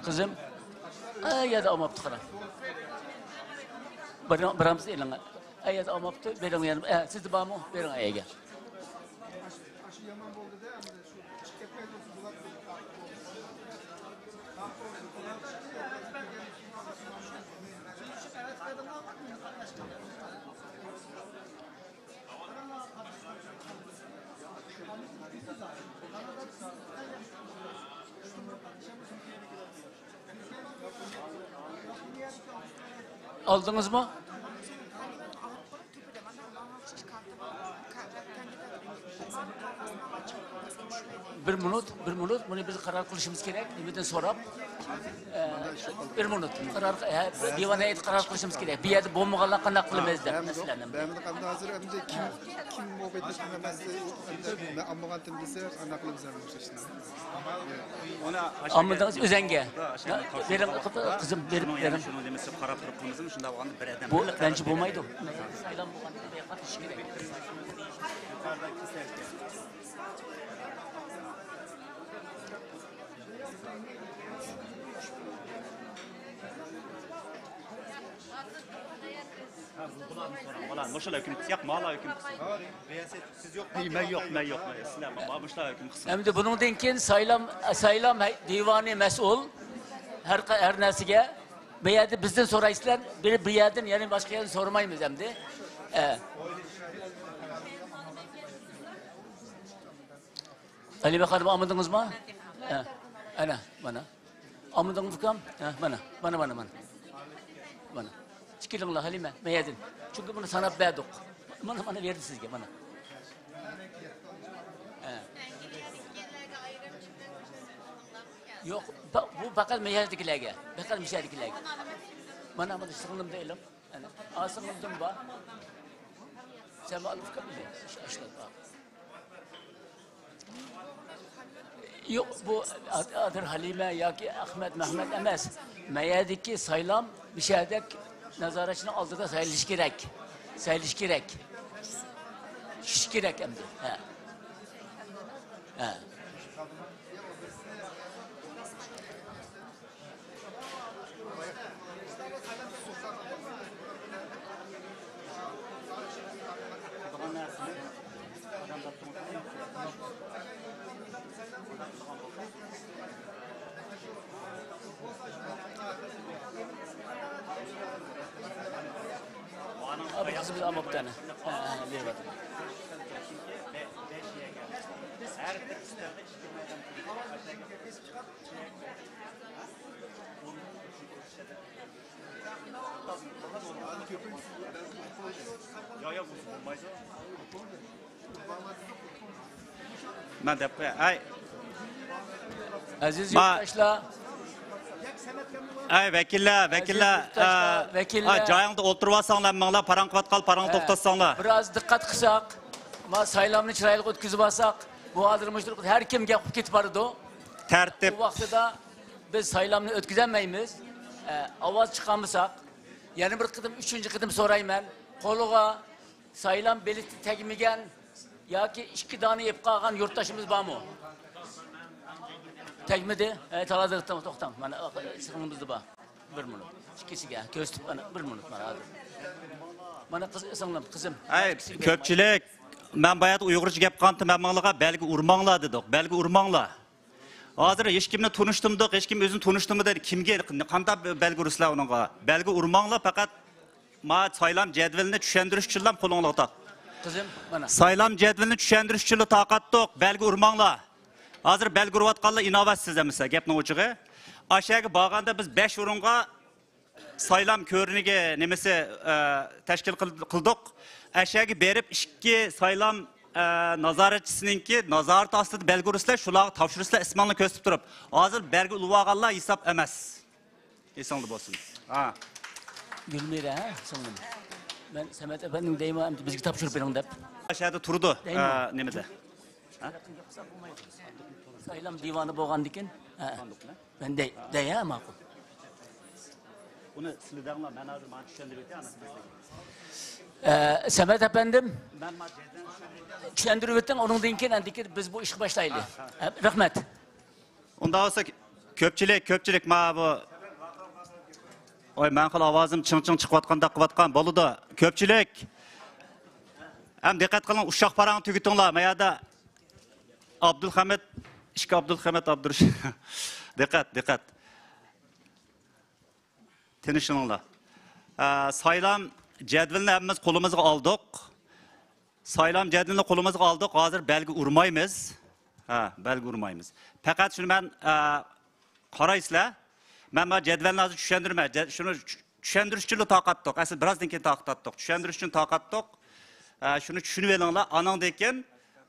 قىزىم. ئەي يەردە ئالماپتۇ قارا. بىرىڭ، بىرىڭىز ئېلىڭ. ئەي يەردە ئالماپتۇ، بېرىڭ يەنە. ئە، سىزدە بارمۇ؟ بېرىڭ ئەيگە. ئالدىڭىزمۇ؟ بىر مىنۇت، بىر مىنۇت، بۇنى بىز قارار قىلىشىمىز كېرەك. نېمىدىن سوراپ؟ ئە، بىر مىنۇت. قارار، ھە، دىۋان ھەيئىتى قارار قىلىشىمىز كېرەك. بۇ يەردە بولمىغانلار قانداق قىلىمىز دەپ مەسىلەنى. بەمىدى قانداق ھازىر ئەمدى كىم، كىم مۇۋەپپەقىيەتلىك ئەمەس، ئەمدى مەن ئالمىغانتىم دېسە، قانداق قىلىمىز ئەمدى ئوخشاشلا؟ ئالمىدىڭىز ئۆزەڭگە. بېرىڭ، قىزىم، بېرىپ بېرىڭ. شۇنىڭ نېمىسى قاراپ تۇرۇپ قىلمىسىمۇ، شۇنداق بولغاندا بىر ئادەم بۇ، مەنچە بولمايدۇ. سايلام بولغاندا قاتنىشىش كېرەك. مۇشۇلار ھۆكۈم قىلسا، مالا ھۆكۈم قىلسا. مەن يوق، مەن يوق، مەن يوق. سىلەر ما-، مۇشۇلار ھۆكۈم قىلسۇن. ئەمدى بۇنىڭدىن كېيىن سايلام، سايلام ھەي-، دىۋانى مەسئۇل ھەر قا-، ھەر نەرسىگە. بۇ يەردە بىزدىن سورايسىلەر، بىر، بۇ يەردىن، يەنى باشقا يەردىن سورىمايمىز ئەمدى. ئە. ھەلىمە خانىم، ئالمىدىڭىزمۇ؟ ھە، ئەنە، مانا. ئالمىدىڭمۇ، ئۇكام؟ ھە، مانا، مانا، مانا، مانا. مانا. ئىككىلىڭلار، ھەلىمە، مەيەدىن. چۈنكى بۇنى ساناپ بەردۇق. مانا، مانا بەردى سىزگە، مانا. ھە. يوق، بۇ پەقەت مەيەدىكىلەرگە. پەقەت مەيەدىكىلەرگە. مانا، مانا، سىڭلىمدا ئېلىڭ. ئەنە، ئاسىڭىزدىن بار. سەن بار، ئۇكام، ئىش-، ئاشلىق بار. يوق، بۇ ھازىر ھەلىمە ياكى ئەخمەت، مەخمەت ئەمەس. مەيەدىكى سايلام مۇشەدەك نازارەتچىنىڭ ئالدىدا سايلىشى كېرەك. سايلىشى كېرەك. چۈشۈشى كېرەك ئەمدى. ھە. ھە. ئابۇ قىزىمىز ئالماپتۇ ئەنە. ھە، ھە، بېرىۋاتىمەن. مەن دەپ قوياي. ئەزىز يۇرتداشلار. ئەي، ۋەكىللەر، ۋەكىللەر. ئەزىز يۇرتداشلار، ۋەكىللەر. جايىڭدا ئولتۇرۇۋالساڭلار، ھەممىڭلار پاراڭ قىلىۋاتقان، پاراڭ توختاتساڭلار. بىراز دىققەت قىلساق، ما سايلامنى چىرايلىق ئۆتكۈزۈپ ئالساق، بۇ ھازىر مۇشۇ ھەر كىم گەپ قىلىپ كېتىپ بارىدۇ. تەرتىپ. بۇ ۋاقتىدا بىز سايلامنى ئۆتكۈزەلمەيمىز. ئە، ئاۋاز چىقارمىساق، يەنە بىر قېتىم، ئۈچىنچى قېتىم سورايمەن. قولىغا سايلام بېلىتى تەگمىگەن ياكى ئىككى دانە يەپ قالغان يۇرتداشىمىز بارمۇ؟ تەگمىدى. ئە، تالادىن توختاڭ. مانا، سىڭلىمىزدا بار. بىر مىنۇت. ئىككىسىگە كۆرسىتىپ، مانا، بىر مىنۇت، مانا، ھازىر. مانا، قىز، سىڭلىم، قىزىم. ئەي، كۆپچىلىك، مەن باياتى ئۇيغۇرچە گەپ قىلغانتىم، مەن ماڭلىغا بەلگە ئۇرماڭلار دېدۇق. بەلگە ئۇرماڭلار. ھازىر ھېچكىمنى تونۇشتۇرمىدۇق، ھېچكىم ئۆزىنى تونۇشتۇرمىدى. كىمگە، قانداق بەلگە ئۇرىسىلەر ئۇنىڭغا؟ بەلگە ئۇرماڭلار، پەقەت ما سايلام جەدۋىلىنى چۈشەندۈرۈش ئۈچۈنلا قولۇڭلارغا تاق. قىزىم، مانا. سايلام جەدۋىلىنى چۈشەندۈرۈش ئۈچۈنلا تارقاتتۇق، بەلگە ئۇرماڭلار. ھازىر بەلگە ئۇرۇۋاتقانلار ئىناۋەتسىز ئەمىسە، گەپنىڭ ئوچۇقى. ئاشۇ يەرگە بارغاندا بىز بەش ئورۇنغا سايلام كۆرۈنىكى نېمىسى، ئە، تەشكىل قىل-، قىلدۇق. ئەشەگە بېرىپ ئىككى سايلام، ئە، نازارەتچىسىنىڭكى نازارىتى ئاستىدا بەلگە ئۇرۇسىلەر، شۇلارغا تاپشۇرۇسىلەر ئىسمىڭلارنى كۆرسىتىپ تۇرۇپ. ھازىر بەلگە ئۇرۇۋالغانلار ھېساب ئەمەس. ئېسىڭدە بولسۇن. ھا. گۈلمىرە، ھە، سىڭلىم. مەن سەمەت ئەپەندىگە دەيمەن، ئەمدى بىزگە تاپشۇرۇپ بېرىڭ دەپ. ئاشۇ يەردە تۇرىدۇ، دەيمەن. ئە، نېمىدە؟ ھە؟ سايلام دىۋانى بولغاندىكىن. ھە. مەن دەي، دەي، ھە، ماقۇل. ئۇنى سىلەر دەڭلار، مەن ھازىر مانا چۈشەندۈرۈپ ئۆتەي، ئانا سىلەرگە. ئە، سەمەت ئەپەندىم، چۈشەندۈرۈپ ئۆتۈڭ، ئۇنىڭدىن كېيىن ئەندىكىن بىز بۇ ئىشقا باشلايلى. ھە، ھە. ئە، رەھمەت. ئۇنداق بولسا، كۆپچىلىك، كۆپچىلىك، ما بۇ ۋاي، مەن خىل ئاۋازىم چىڭ-چىڭ چىقىۋاتقاندەك قىلىۋاتقان. بولىدۇ. كۆپچىلىك. ھەم دىققەت قىلىڭ، ئۇششاق پاراڭ تۈگىتىڭلار. ما يەردە ئابدۇلخەمىت، ئىككى ئابدۇلخەمىت ئابدۇرۇش. دىققەت، دىققەت. تىنچلىنىڭلار. ئە، سايلام جەدۋىلىنى ھەممىمىز قولىمىزغا ئالدۇق. سايلام جەدۋىلىنى قولىمىزغا ئالدۇق. ھازىر بەلگە ئۇرمايمىز. ھە، بەلگە ئۇرمايمىز. پەقەت شۇنى مەن، ئە، قارايسىلەر. مەن ما جەدۋەلنى ھازىر چۈشەندۈرمەي. جە-، شۇنى چۈ-، چۈشەندۈرۈش ئۈچۈنلا تارقاتتۇق. ئەسلى بىرازدىن كېيىن تارقاتتۇق. چۈشەندۈرۈش ئۈچۈن تارقاتتۇق. ئە، شۇنى چۈشىنىۋېلىڭلار. ئانىڭدىن كېيىن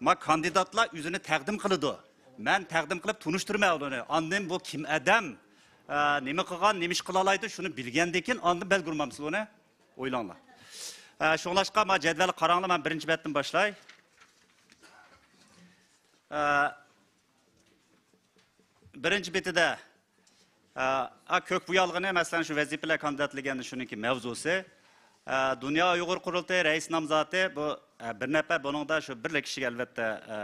ما كاندىداتلار ئۆزىنى تەقدىم قىلىدۇ. مەن تەقدىم قىلىپ تونۇشتۇرىمەن ئۇلارنى. ئاندىن بۇ كىم ئادەم، ئە، نېمە قىلغان، نېمە ئىش قىلالايدۇ، شۇنى بىلگەندىن كېيىن ئاندىن بەلگە ئۇرمامسىز ئۇنى؟ ئويلاڭلار. ئە، شۇڭلاشقا ما جەدۋەلگە قاراڭلار، مەن بىرىنچى بەتتىن باشلاي. ئە، بىرىنچى بېتىدە، ئە، ئا، كۆك بويالغىنى، مەسىلەن، شۇ ۋەزىپىلەر كاندىداتلىگەن شۇنىڭكى مەۋزۇسى. ئە، دۇنيا ئۇيغۇر قۇرۇلتىيى رەئىس نامزاتى، بۇ، ئە، بىر نەپەر، بۇنىڭدا شۇ بىرلا كىشىگە، ئەلۋەتتە، ئە،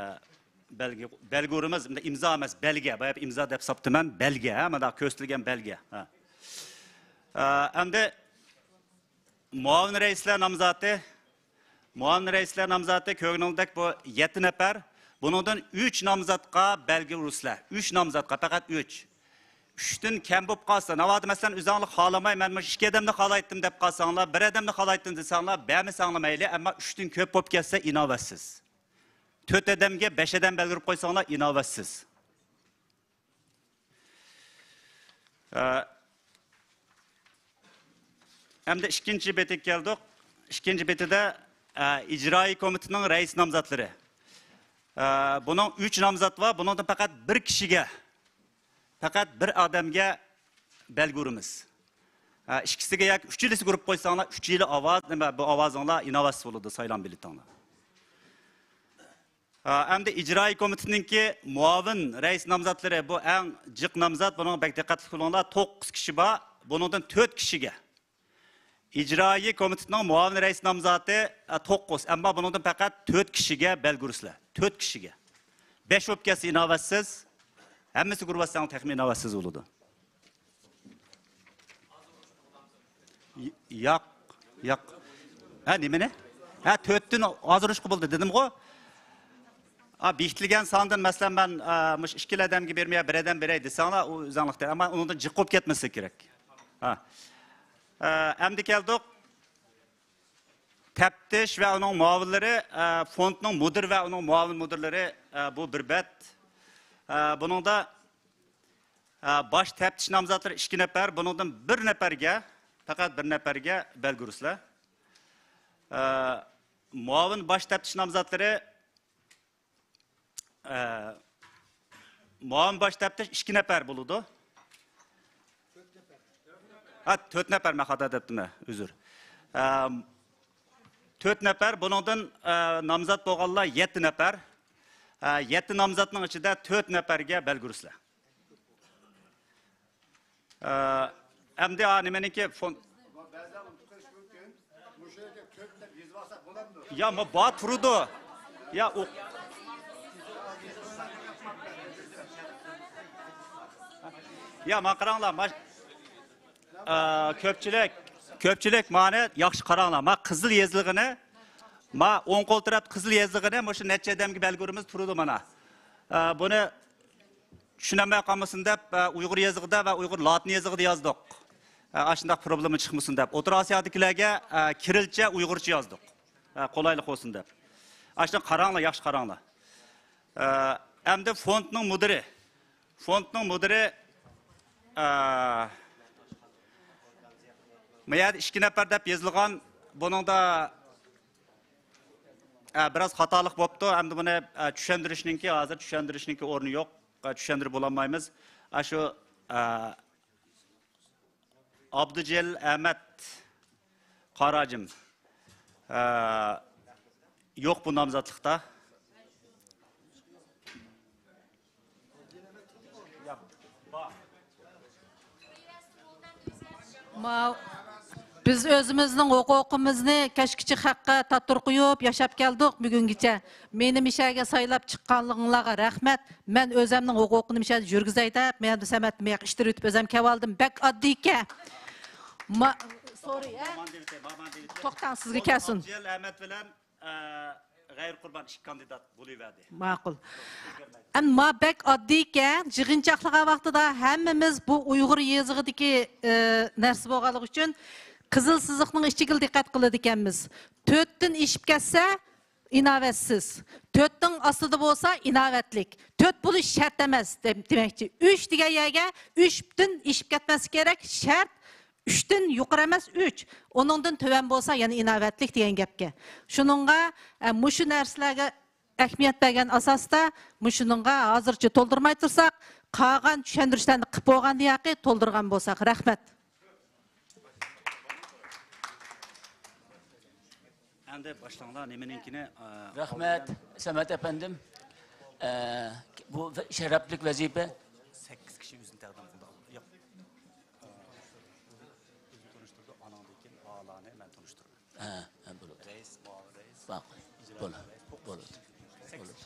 بەلگە، بەلگە ئۇرىمىز. ئەمدى ئىمزا ئەمەس، بەلگە. بايا ئىمزا دەپ ساپتىمەن، بەلگە، ھە، مانا كۆرسىتىلگەن بەلگە. ھە. ئە، ئەمدى مۇئاۋىن رەئىسلەر نامزاتى. مۇئاۋىن رەئىسلەر نامزاتى كۆرگىنىڭىزدەك بۇ يەتتە نەپەر. بۇنىڭدىن ئۈچ نامزاتقا بەلگە ئۇرىسىلەر. ئۈچ نامزاتقا، پەقەت ئۈچ. ئۈچتىن كەم بولۇپ قالسا، ناۋادا مەسىلەن، ئۆزۈڭلار خالىماي، مەن مۇشۇ ئىككى ئادەمنى خالايتتىم دەپ قالساڭلار، بىر ئادەمنى خالايتتىم دېسەڭلار، بەرمىسەڭلار مەيلى، ئەمما ئۈچتىن كۆپ بولۇپ كەتسە ئىناۋەتسىز. تۆت ئادەمگە بەش ئادەم بەلگىلەپ قويساڭلار ئىناۋەتسىز. ئە، ئەمدى ئىككىنچى بېتىگە كەلدۇق. ئىككىنچى بېتىدە، ئە، ئىجرائىي كومىتېتنىڭ رەئىس نامزاتلىرى. ئە، بۇنىڭ ئۈچ نامزات بار، بۇنىڭدىن پەقەت بىر كىشىگە، پەقەت بىر ئادەمگە بەلگە ئۇرىمىز. ئە، ئىككىسىگە ياكى ئۈچىلىسىگە ئۇرۇپ قويساڭلار، ئۈچىلا ئاۋاز، نېمە، بۇ ئاۋازىڭلار ئىناۋەتسىز بولىدۇ، سايلام بېلىتىڭلار. ئە، ئەمدى ئىجرائىي كومىتېتنىڭكى مۇئاۋىن رەئىس نامزاتلىرى، بۇ ئەڭ جىق نامزات، بۇنىڭغا بەك دىققەتلىك بولۇڭلار. توققۇز كىشى بار، بۇنىڭدىن تۆت كىشىگە. ئىجرائىي كومىتېتنىڭ مۇئاۋىن رەئىس نامزاتى، ئە، توققۇز، ئەمما بۇنىڭدىن پەقەت تۆت كىشىگە بەلگە ئۇرىسىلەر. تۆت كىشىگە. بەش بولۇپ كەتسە ئىناۋەتسىز، ھەممىسىگە ئۇرۇۋەتسەڭ تېخىمۇ ئىناۋەتسىز بولىدۇ. ي-، ياق، ياق. ھە، نېمىنى؟ ھە، تۆتتىن ئازدۇرۇشقا بولدى دېدىمغۇ. ھە، بېكىتىلگەن ساندىن، مەسىلەن، مەن، ئە، مۇشۇ ئىككىلا ئادەمگە بېرمەي، بىر ئادەم بېرەي دېسەڭلار، ئۇ ئۆزۈڭلۈكتە. ئەمما ئۇنىڭدىن جىق بولۇپ كەتمەسلىك كېرەك. ھە. ئە، ئەمدى كەلدۇق. تەپتىش ۋە ئۇنىڭ مۇئاۋىنلىرى، ئە، فوندنىڭ مۇدىرى ۋە ئۇنىڭ مۇئاۋىن مۇدىرلىرى، ئە، بۇ بىر بەت. ئە، بۇنىڭدا ئە، باش تەپتىش نامزاتلىرى ئىككى نەپەر، بۇنىڭدىن بىر نەپەرگە، پەقەت بىر نەپەرگە بەلگە ئۇرىسىلەر. ئە، مۇئاۋىن باش تەپتىش نامزاتلىرى، ئە، مۇئاۋىن باش تەپتىش ئىككى نەپەر بولىدۇ. ھە، تۆت نەپەر، مەن خاتا دەپتىمەن، ئۆزۈر. ئە، تۆت نەپەر، بۇنىڭدىن، ئە، نامزات بولغانلار يەتتە نەپەر. ئە، يەتتە نامزاتنىڭ ئىچىدە تۆت نەپەرگە بەلگە ئۇرىسىلەر. ئە، ئەمدى، ئا، نېمىنىڭكى فون-، يا، ما بار تۇرىدۇ. يا، ئۇ، يا، ما قاراڭلار، ما، ئە، كۆپچىلىك، كۆپچىلىك، مانى ياخشى قاراڭلار. ما قىزىل يېزىلغىنى، ما ئوڭ قول تەرەپ قىزىل يېزىلغىنى، مۇشۇ نەچچە ئادەمگە بەلگە ئۇرىمىز تۇرىدۇ مانا. ئە، بۇنى چۈشىنەلمەي قالمىسۇن دەپ، ئە، ئۇيغۇر يېزىقىدا ۋە ئۇيغۇر لاتىن يېزىقىدا يازدۇق. ئە، ئاشۇنداق پروبلېما چىقمىسۇن دەپ. ئوتتۇرا ئاسىيادىكىلەرگە، ئە، كىرىلچە ئۇيغۇرچە يازدۇق. ئە، قولايلىق بولسۇن دەپ. ئاشۇنداق قاراڭلار، ياخشى قاراڭلار. ئە، ئەمدى فوندنىڭ مۇدىرى. فوندنىڭ مۇدىرى، ئە، ما يەردە ئىككى نەپەر دەپ يېزىلغان. بۇنىڭدا، ئە، بىراز خاتالىق بوپتۇ. ئەمدى بۇنى، ئە، چۈشەندۈرۈشنىڭكى، ھازىر چۈشەندۈرۈشنىڭكى ئورنى يوق. ئە، چۈشەندۈرۈپ بولالمايمىز. ئە، شۇ، ئە، ئابدۇجېلىل ئەمەت قاراجىم، ئە، يوق بۇ نامزاتلىقتا. ما-، بىز ئۆزىمىزنىڭ ھوقۇقىمىزنى كەچكىچە خەققە تاتۇر قويۇپ ياشاپ كەلدۇق بۈگۈنگىچە. مېنى مىشەگە سايلاپ چىققانلىقىڭلارغا رەھمەت. مەن ئۆزەمنىڭ ھوقۇقىنى مىشەدە يۈرگۈزەي دەپ، مەن سەمەتنى مېياق ئىشتىرىۋېتىپ ئۆزەم كەۋالدىم. بەك ئاددىيكەن. ما، سورى، ھە؟ توختاڭ، سىزگە كەلسۇن. ئابدۇجېلىل ئەمەت بىلەن، ئە، غەيرىي قۇربان ئىككى كاندىدات بولۇۋەردى. ماقۇل. ئەمما بەك ئاددىيكەن، يىغىنچاقلىغان ۋاقتىدا ھەممىمىز بۇ ئۇيغۇر يېزىقىدىكى، ئە، نەرسە بولغانلىقى ئۈچۈن قىزىل سىزىقنىڭ ئىچىگىلا دىققەت قىلىدىكەنمىز. تۆتتىن ئېشىپ كەتسە، ئىناۋەتسىز. تۆتنىڭ ئاستىدا بولسا ئىناۋەتلىك. تۆت بولۇش شەرت ئەمەس دېم-، دېمەكچى. ئۈچ دېگەن يەرگە ئۈچتىن ئېشىپ كەتمەسلىكى كېرەك، شەرت ئۈچتىن يۇقىرى ئەمەس، ئۈچ. ئۇنىڭدىن تۆۋەن بولسا يەنە ئىناۋەتلىك دېگەن گەپكەن. شۇنىڭغا، ئە، مۇشۇ نەرسىلەرگە ئەھمىيەت بەرگەن ئاساستا مۇشۇنىڭغا ھازىرچە تولدۇرماي تۇرساق، قالغان چۈشەندۈرۈشلەرنى قىلىپ بولغاندىن كېيىن تولدۇرغان بولساق. رەھمەت. ئەمدى باشلاڭلار نېمىنىڭكىنى، ئە، رەھمەت، سەمەت ئەپەندىم. ئە، بۇ شەرەپلىك ۋەزىپە. سەككىز كىشى ئۆزىنى تەقدىم قىلدى. ياق. ئۆزىنى تونۇشتۇرىدۇ، ئاناندىن كېيىن ئالانى مەن تونۇشتۇرىمەن. ھە، ھە، بولىدۇ. رەئىس، مۇئاۋىن رەئىس، ماقۇل. بولىدۇ. بولىدۇ. بولىدۇ.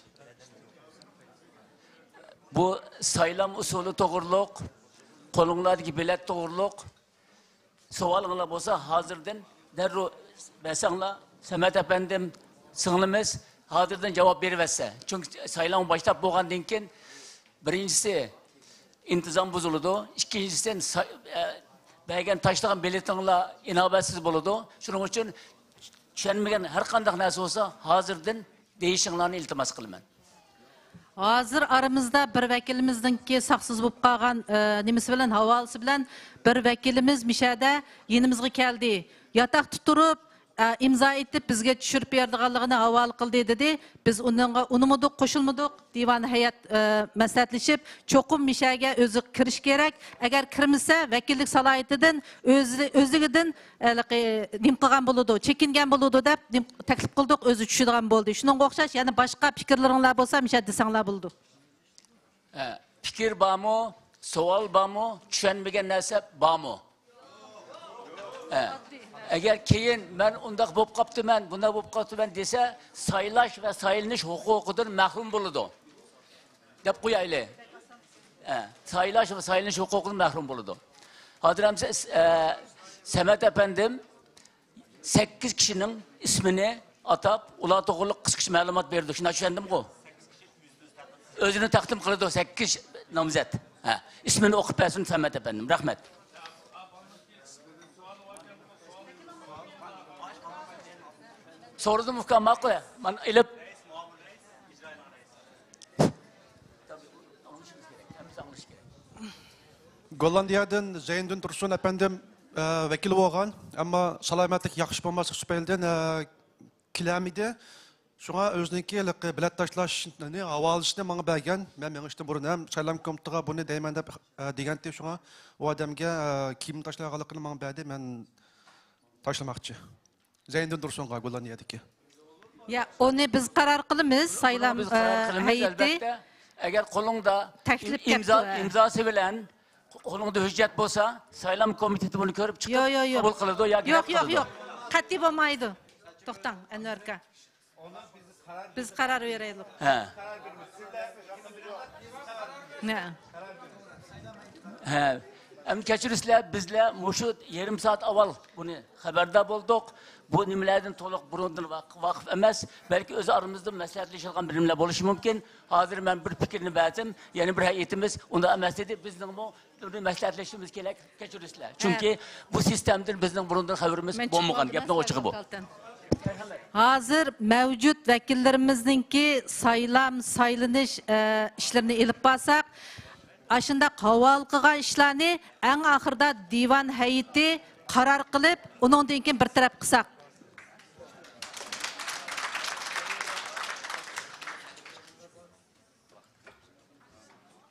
بۇ سايلام ئۇسۇلى توغرۇلۇق، قولۇڭلاردىكى بېلەت توغرۇلۇق سوئالىڭلار بولسا، ھازىردىن دەررۇ بەرسەڭلار، سەمەت ئەپەندىم، سىڭلىمىز ھازىردىن جاۋاب بېرىۋەتسە. چۈنكى سايلام باشلاپ بولغاندىن كېيىن، بىرىنچىسى، ئىنتىزام بۇزۇلىدۇ. ئىككىنچىسى، سا-، ئە، بەرگەن، تاشلىغان بېلىتىڭلار ئىناۋەتسىز بولىدۇ. شۇنىڭ ئۈچۈن چۈشەنمىگەن ھەر قانداق نەرسە بولسا، ھازىردىن دېيىشىڭلارنى ئىلتىماس قىلىمەن. ھازىر ئارىمىزدا بىر ۋەكىلىمىزنىڭكى ساقسىز بولۇپ قالغان، ئە، نېمىسى بىلەن، ھاۋالىسى بىلەن بىر ۋەكىلىمىز مىشەدە يېنىمىزغا كەلدى. ياتاقتا تۇرۇپ، ئە، ئىمزا ئېيتىپ، بىزگە چۈشۈرۈپ بېرىدىغانلىقىنى ھاۋالە قىلدى، دېدى. بىز ئۇنىڭغا ئۇنىمىدۇق، قوشۇلمىدۇق. دىۋان ھەيئەت، ئە، مەسلىھەتلىشىپ، چوقۇم مىشەگە ئۆزى كىرىش كېرەك. ئەگەر كىرمىسە، ۋەكىللىك سالاھىيىتىدىن ئۆزى، ئۆزلۈكىدىن، ھېلىقى، نېمە قىلغان بولىدۇ، چېكىنگەن بولىدۇ دەپ نېمە تەكلىپ قىلدۇق، ئۆزى چۈشىدىغان بولدى. شۇنىڭغا ئوخشاش يەنە باشقا پىكىرلىرىڭلار بولسا، مىشە دېسەڭلار بولىدۇ. ھە، پىكىر بارمۇ؟ سوئال بارمۇ؟ چۈشەنمىگەن نەرسە بارمۇ؟ ھە. ئەگەر كېيىن مەن ئۇنداق بولۇپ قاپتىمەن، بۇنداق بولۇپ قاپتىمەن دېسە، سايلاش ۋە سايلىنىش ھوقۇقىدىن مەھرۇم بولىدۇ. دەپ قويايلى. ھە، سايلاش ۋە سايلىنىش ھوقۇقىدىن مەھرۇم بولىدۇ. ھازىر ھەم سىز، ئە، سەمەت ئەپەندىم، سەككىز كىشىنىڭ ئىسمىنى ئاتاپ، ئۇلار توغرىلىق قىسقىچە مەلۇمات بېرىدۇ. شۇنداق چۈشەندىمغۇ؟ ئۆزىنى تەقدىم قىلىدۇ، سەككىز نامزەت. ھە، ئىسمىنى ئوقۇپ بەرسۇن سەمەت ئەپەندىم. رەھمەت. سورىدىم، ئۇكام، ماقۇل. مانا ئېلىپ. گوللاندىيەدىن زەينىدىن تۇرسۇن ئەپەندىم، ئە، ۋەكىل بولغان، ئەمما سالامەتلىك ياخشى بولماسلىق تۈپەيلىدىن، ئە، كېلەلمىدى. شۇڭا ئۆزىنىڭكى ھېلىقى بېلەت تاشلاشنى، ھاۋالىسىنى ماڭا بەرگەن. مەن مېڭىشتىن بۇرۇن ھەم سايلام كومىتېتىغا بۇنى دەيمەن دەپ، ئە، دېگەنتى. شۇڭا ئۇ ئادەمگە، ئە، كىم تاشلايدىغانلىقىنى ماڭا بەردى، مەن تاشلىماقچى. زەينىدىن تۇرسۇنغا، گوللاندىيەدىكى. يا، ئۇنى بىز قارار قىلىمىز، سايلام، بۇنى بىز قارار، ئە، قىلىمىز، ھەيئىتى. ئەلۋەتتە. ئەگەر قولۇڭدا تەكلىپ ئىمزا، كەپتۇ، ھە. ئىمزاسى بىلەن قولۇڭدا ھۆججەت بولسا، سايلام كومىتېتى بۇنى كۆرۈپ چىقىپ يوق، يوق، يوق. قوبۇل قىلىدۇ ياكى يوق، رەت يوق، قىلىدۇ. يوق. قەتئىي بولمايدۇ. توختاڭ، ئەنۋەر ئاكا. بىز قارار بېرەيلى. ھە. ھە. ھە. ئەمدى كەچۈرۈسىلەر، بىزلەر مۇشۇ يېرىم سائەت ئاۋۋال بۇنى خەۋەردار بولدۇق. بۇ نېمىلەردىن تولۇق بۇرۇندىن ۋاق-، ۋاقىپ ئەمەس. بەلكى ئۆز ئارىمىزدا مەسلىھەتلىشىدىغان بىر نېمىلەر بولۇشى مۇمكىن. ھازىر مەن بىر پىكىرنى بەردىم، يەنە بىر ھەيئىتىمىز ئۇنداق ئەمەس دېدى. بىزنىڭمۇ بىر مەسلىھەتلىشىشىمىز كېرەك، كەچۈرۈسىلەر. چۈنكى بۇ سىستېمىدىن بىزنىڭ بۇرۇندىن خەۋىرىمىز بولمىغان، گەپنىڭ ئوچۇقى بۇ. ھازىر مەۋجۇت ۋەكىللىرىمىزنىڭكى سايلام، سايلىنىش، ئە، ئىشلىرىنى ئېلىپ بارساق، ئاشۇنداق ھاۋالە قىلغان ئىشلارنى ئەڭ ئاخىرىدا دىۋان ھەيئىتى قارار قىلىپ، ئۇنىڭدىن كېيىن بىر تەرەپ قىلساق.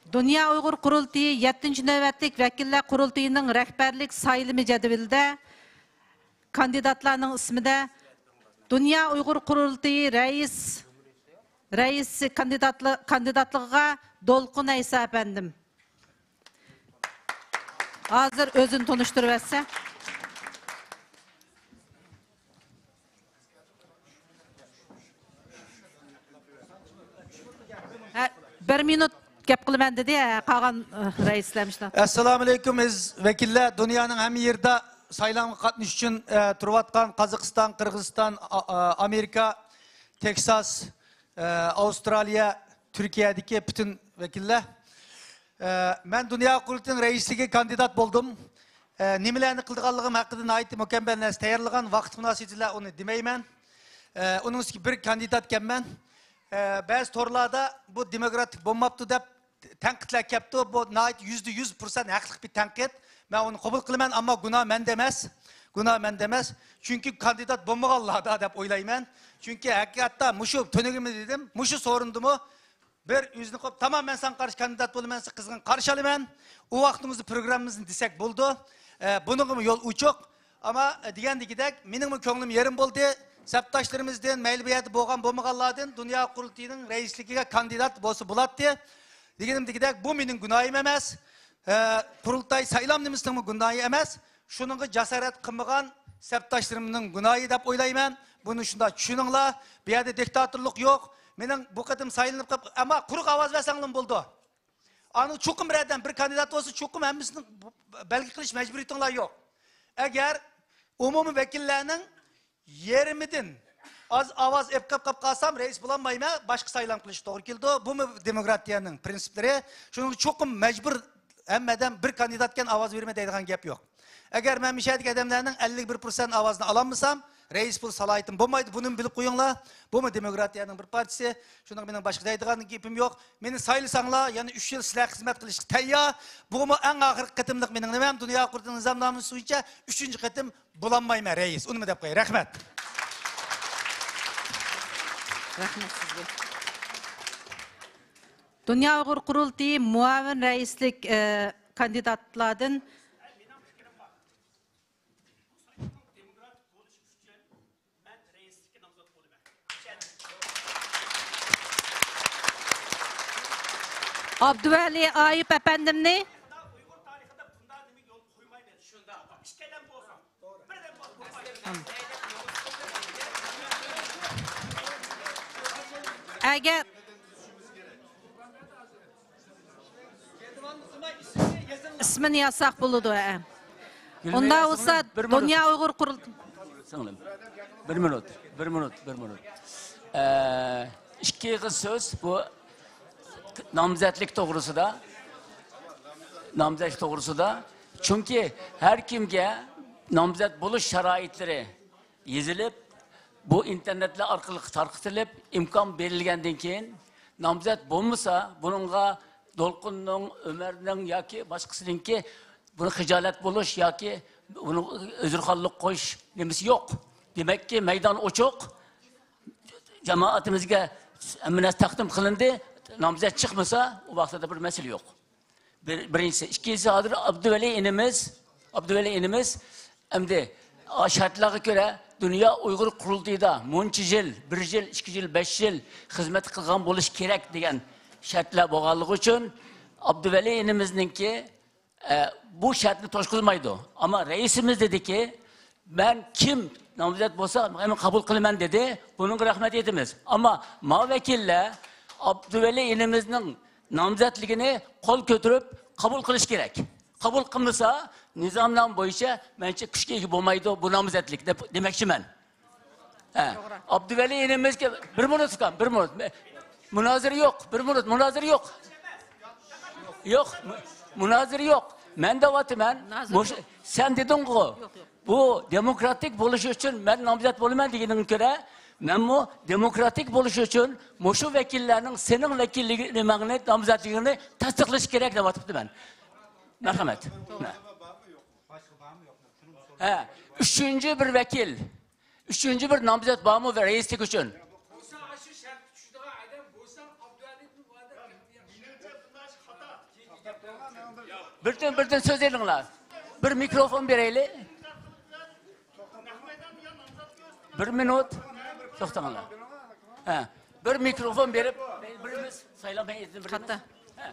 دۇنيا ئۇيغۇر قۇرۇلتىيى يەتتىنچى نۆۋەتلىك ۋەكىللەر قۇرۇلتىيىنىڭ رەھبەرلىك سايلىمى جەدۋىلىدە كاندىداتلارنىڭ ئىسمىدە دۇنيا ئۇيغۇر قۇرۇلتىيى رەئىس، رەئىسى كاندىداتلى-، كاندىداتلىقىغا دولقۇن ئەيسا ئەپەندىم. ھازىر ئۆزىنى تونۇشتۇرۇۋەتسە. ھە، بىر مىنۇت گەپ قىلىمەن دېدى، ھە، قالغان، ئە، رەئىسلەر مۇشۇنداق. ئەسسالامۇئەلەيكۇم، ئەزىز ۋەكىللەر، دۇنيانىڭ ھەممە يېرىدە سايلامغا قاتنىشىش ئۈچۈن، ئە، تۇرۇۋاتقان قازاقىستان، قىرغىزىستان، ئا-، ئا-، ئامېرىكا، تېكساس، ئە، ئاۋسترالىيە، تۈركىيەدىكى پۈتۈن ۋەكىللەر. ئە، مەن دۇنيا قۇرۇلتىيىنىڭ رەئىسلىكىگە كاندىدات بولدۇم. ئە، نېمىلەرنى قىلىدىغانلىقىم ھەققىدە ناھايىتى مۇكەممەل نەرسە تەييارلىغان، ۋاقىت مۇناسىۋىتى بىلەن ئۇنى دېمەيمەن. ئە، ئۇنىڭ ئۈستىگە بىر كاندىداتكەنمەن. ئە، بەزى تورلاردا بۇ دېموكراتىك بولماپتۇ دەپ تەنقىدلەر كەپتۇ. بۇ ناھايىتى يۈزدە يۈز پىرسەنت ھەقلىق بىر تەنقىد. مەن ئۇنى قوبۇل قىلىمەن، ئەمما گۇناھ مەندە ئەمەس. گۇناھ مەندە ئەمەس. چۈنكى كاندىدات بولمىغانلاردا دەپ ئويلايمەن. چۈنكى ھەقىقەتتە مۇشۇ تۈنۈگۈنمۇ دېدىم، مۇشۇ سورۇندىمۇ بىر يۈزنى قويۇپ، تامام، مەن ساڭا قارشى كاندىدات بولىمەن، سىز قىزغىن قارشى ئالىمەن. ئۇ ۋاقتىڭىزدا پروگراممىمىزنى دېسەك بولىدۇ. ئە، بۇنىڭغىمۇ يول ئوچۇق. ئەمما، ئە، دېگەندىكىدەك، مېنىڭمۇ كۆڭلۈم يېرىم بولدى. سەپداشلىرىمىزدىن، مەيلى بۇ يەردە بولغان بولمىغانلاردىن دۇنيا قۇرۇلتىيىنىڭ رەئىسلىكىگە كاندىدات بولسا بولاتتى. دېگىنىمدىكىدەك، بۇ مېنىڭ گۇناھىم ئەمەس. ئە، قۇرۇلتاي سايلامنىمىسىنىڭمۇ گۇناھى ئەمەس. شۇنىڭغا جاسارەت قىلمىغان سەپداشلىرىمنىڭ گۇناھى دەپ ئويلايمەن. بۇنى شۇنداق چۈشىنىڭلار. بۇ يەردە دىكتاتورلۇق يوق. مېنىڭ بۇ قېتىم سايلىنىپ قېلىپ، ئەمما قۇرۇق ئاۋاز بەرسەڭلارمۇ بولىدۇ. ئانا چوقۇم بىرەردىن بىر كاندىدات بولسا، چوقۇم ھەممىسىنى بەلگە قىلىش مەجبۇرىيىتىڭلار يوق. ئەگەر ئومۇمىي ۋەكىللەرنىڭ يېرىمىدىن ئاز ئاۋاز ئېلىپ قېلىپ قالسام، رەئىس بولالمايمەن، باشقا سايلام قىلىش توغرا كېلىدۇ. بۇمۇ دېموكراتىيەنىڭ پرىنسىپلىرى. شۇنىڭ چوقۇم مەجبۇر ھەممە ئادەم بىر كاندىداتكەن ئاۋاز بېرىمەن دەيدىغان گەپ يوق. ئەگەر مەن مۇشۇ يەردىكى ئادەملەرنىڭ ئەللىك بىر پىرسەنت ئاۋازىنى ئالالمىسام، رەئىس بولۇش سالاھىيىتىم بولمايدۇ. بۇنىمۇ بىلىپ قويۇڭلار. بۇمۇ دېموكراتىيەنىڭ بىر پارچىسى. شۇنىڭ مېنىڭ باشقا دەيدىغان گېپىم يوق. مېنى سايلىساڭلار، يەنە ئۈچ يىل سىلەرگە خىزمەت قىلىشقا تەييار. بۇمۇ ئەڭ ئاخىرقى قېتىملىق مېنىڭ نېمەم، دۇنيا قۇرۇلتىيى نىزامنامىسى بويىچە ئۈچىنچى قېتىم بولالمايمەن رەئىس. ئۇنىمۇ دەپ قوياي. رەھمەت. رەھمەت سىزگە. دۇنيا ئۇيغۇر قۇرۇلتىيى مۇئاۋىن رەئىسلىك، ئە، كاندىداتلاردىن ئابدۇۋەلى ئايۇپ ئەپەندىمنى. ئەگەر ئىسمىنى يازساق بولىدۇ، ھە. گۈلمىرە، ئۇندا بولسا بىر مىنۇت. دۇنيا ئۇيغۇر قۇرۇل- سىڭلىم. بىر مىنۇت، بىر مىنۇت، بىر مىنۇت. ئە، ئىككى ئېغىز سۆز بۇ نامزەتلىك توغرىسىدا. نامزەتلىك توغرىسىدا. چۈنكى ھەر كىمگە نامزەت بولۇش شارائىتلىرى يېزىلىپ، بۇ ئىنتېرنېتلار ئارقىلىق تارقىتىلىپ، ئىمكان بېرىلگەندىن كېيىن، نامزەت بولمىسا، بۇنىڭغا دولقۇننىڭ، ئۆمەرنىڭ ياكى باشقىسىنىڭكى بۇنى خىجالەت بولۇش ياكى بۇنى ئۆزرىخانلىق قويۇش نېمىسى يوق. دېمەككى، مەيدان ئوچۇق. جامائىتىمىزگە ھەممە نەرسە تەقدىم قىلىندى. نامزەت چىقمىسا، ئۇ ۋاقىتتا بىر مەسىلە يوق. بىر، بىرىنچىسى. ئىككىنچىسى، ھازىر ئابدۇۋەلى ئىنىمىز، ئابدۇۋەلى ئىنىمىز ئەمدى، ئا، شەرتلەرگە كۆرە دۇنيا ئۇيغۇر قۇرۇلتىيىدا مۇنچە يىل، بىر يىل، ئىككى يىل، بەش يىل خىزمەت قىلغان بولۇشى كېرەك دېگەن شەرتلەر بولغانلىقى ئۈچۈن ئابدۇۋەلى ئىنىمىزنىڭكى، ئە، بۇ شەرتنى توشقۇزمايدۇ. ئەمما رەئىسىمىز دېدىكى، مەن كىم نامزەت بولسا، مەن قوبۇل قىلىمەن دېدى. بۇنىڭغا رەھمەت ئېيتىمىز. ئەمما ما ۋەكىللەر ئابدۇۋەلى ئىنىمىزنىڭ نامزەتلىكىنى قول كۆتۈرۈپ قوبۇل قىلىش كېرەك. قوبۇل قىلمىسا، نىزامنامە بويىچە مەنچە كۈچكە ئىگە بولمايدۇ بۇ نامزەتلىك دەپ دېمەكچىمەن. ھە. ئابدۇۋەلى ئىنىمىزگە بىر مىنۇت ئۇكام، بىر مىنۇت. مۇنازىرە يوق، بىر مىنۇت، مۇنازىرە يوق. يوق، مۇ-، مۇنازىرە يوق. مەن دەۋاتىمەن. مۇنازىرە مۇش-، يوق. سەن دېدىڭغۇ، يوق، يوق. بۇ دېموكراتىك بولۇشى ئۈچۈن مەن نامزەت بولىمەن دېگىنىڭگە كۆرە، مەنمۇ دېموكراتىك بولۇشى ئۈچۈن مۇشۇ ۋەكىللەرنىڭ سېنىڭ ۋەكىللىكىڭنى، نامزەتلىكىڭنى تەستىقلىشى كېرەك دەۋاتىپتىمەن. مەرھەمەت. ھە، ئۈچىنچى بىر ۋەكىل. ئۈچىنچى بىر نامزەت بارمۇ رەئىسلىك ئۈچۈن؟ بولسا، ئاشۇ شەرتكە چۈشىدىغان ئادەم بولسا، ئابدۇۋەلىدىن بۇ ئادەم. بىردىن، بىردىن سۆزلىۋېلىڭلار. بىر مىكروفون بېرەيلى. بىر مىنۇت. توختاڭلار. ھە. بىر مىكروفون بېرىپ، بىرىمىز سايلام ھەيئىتىدىن بىرىمىز. قاتتا. ھە.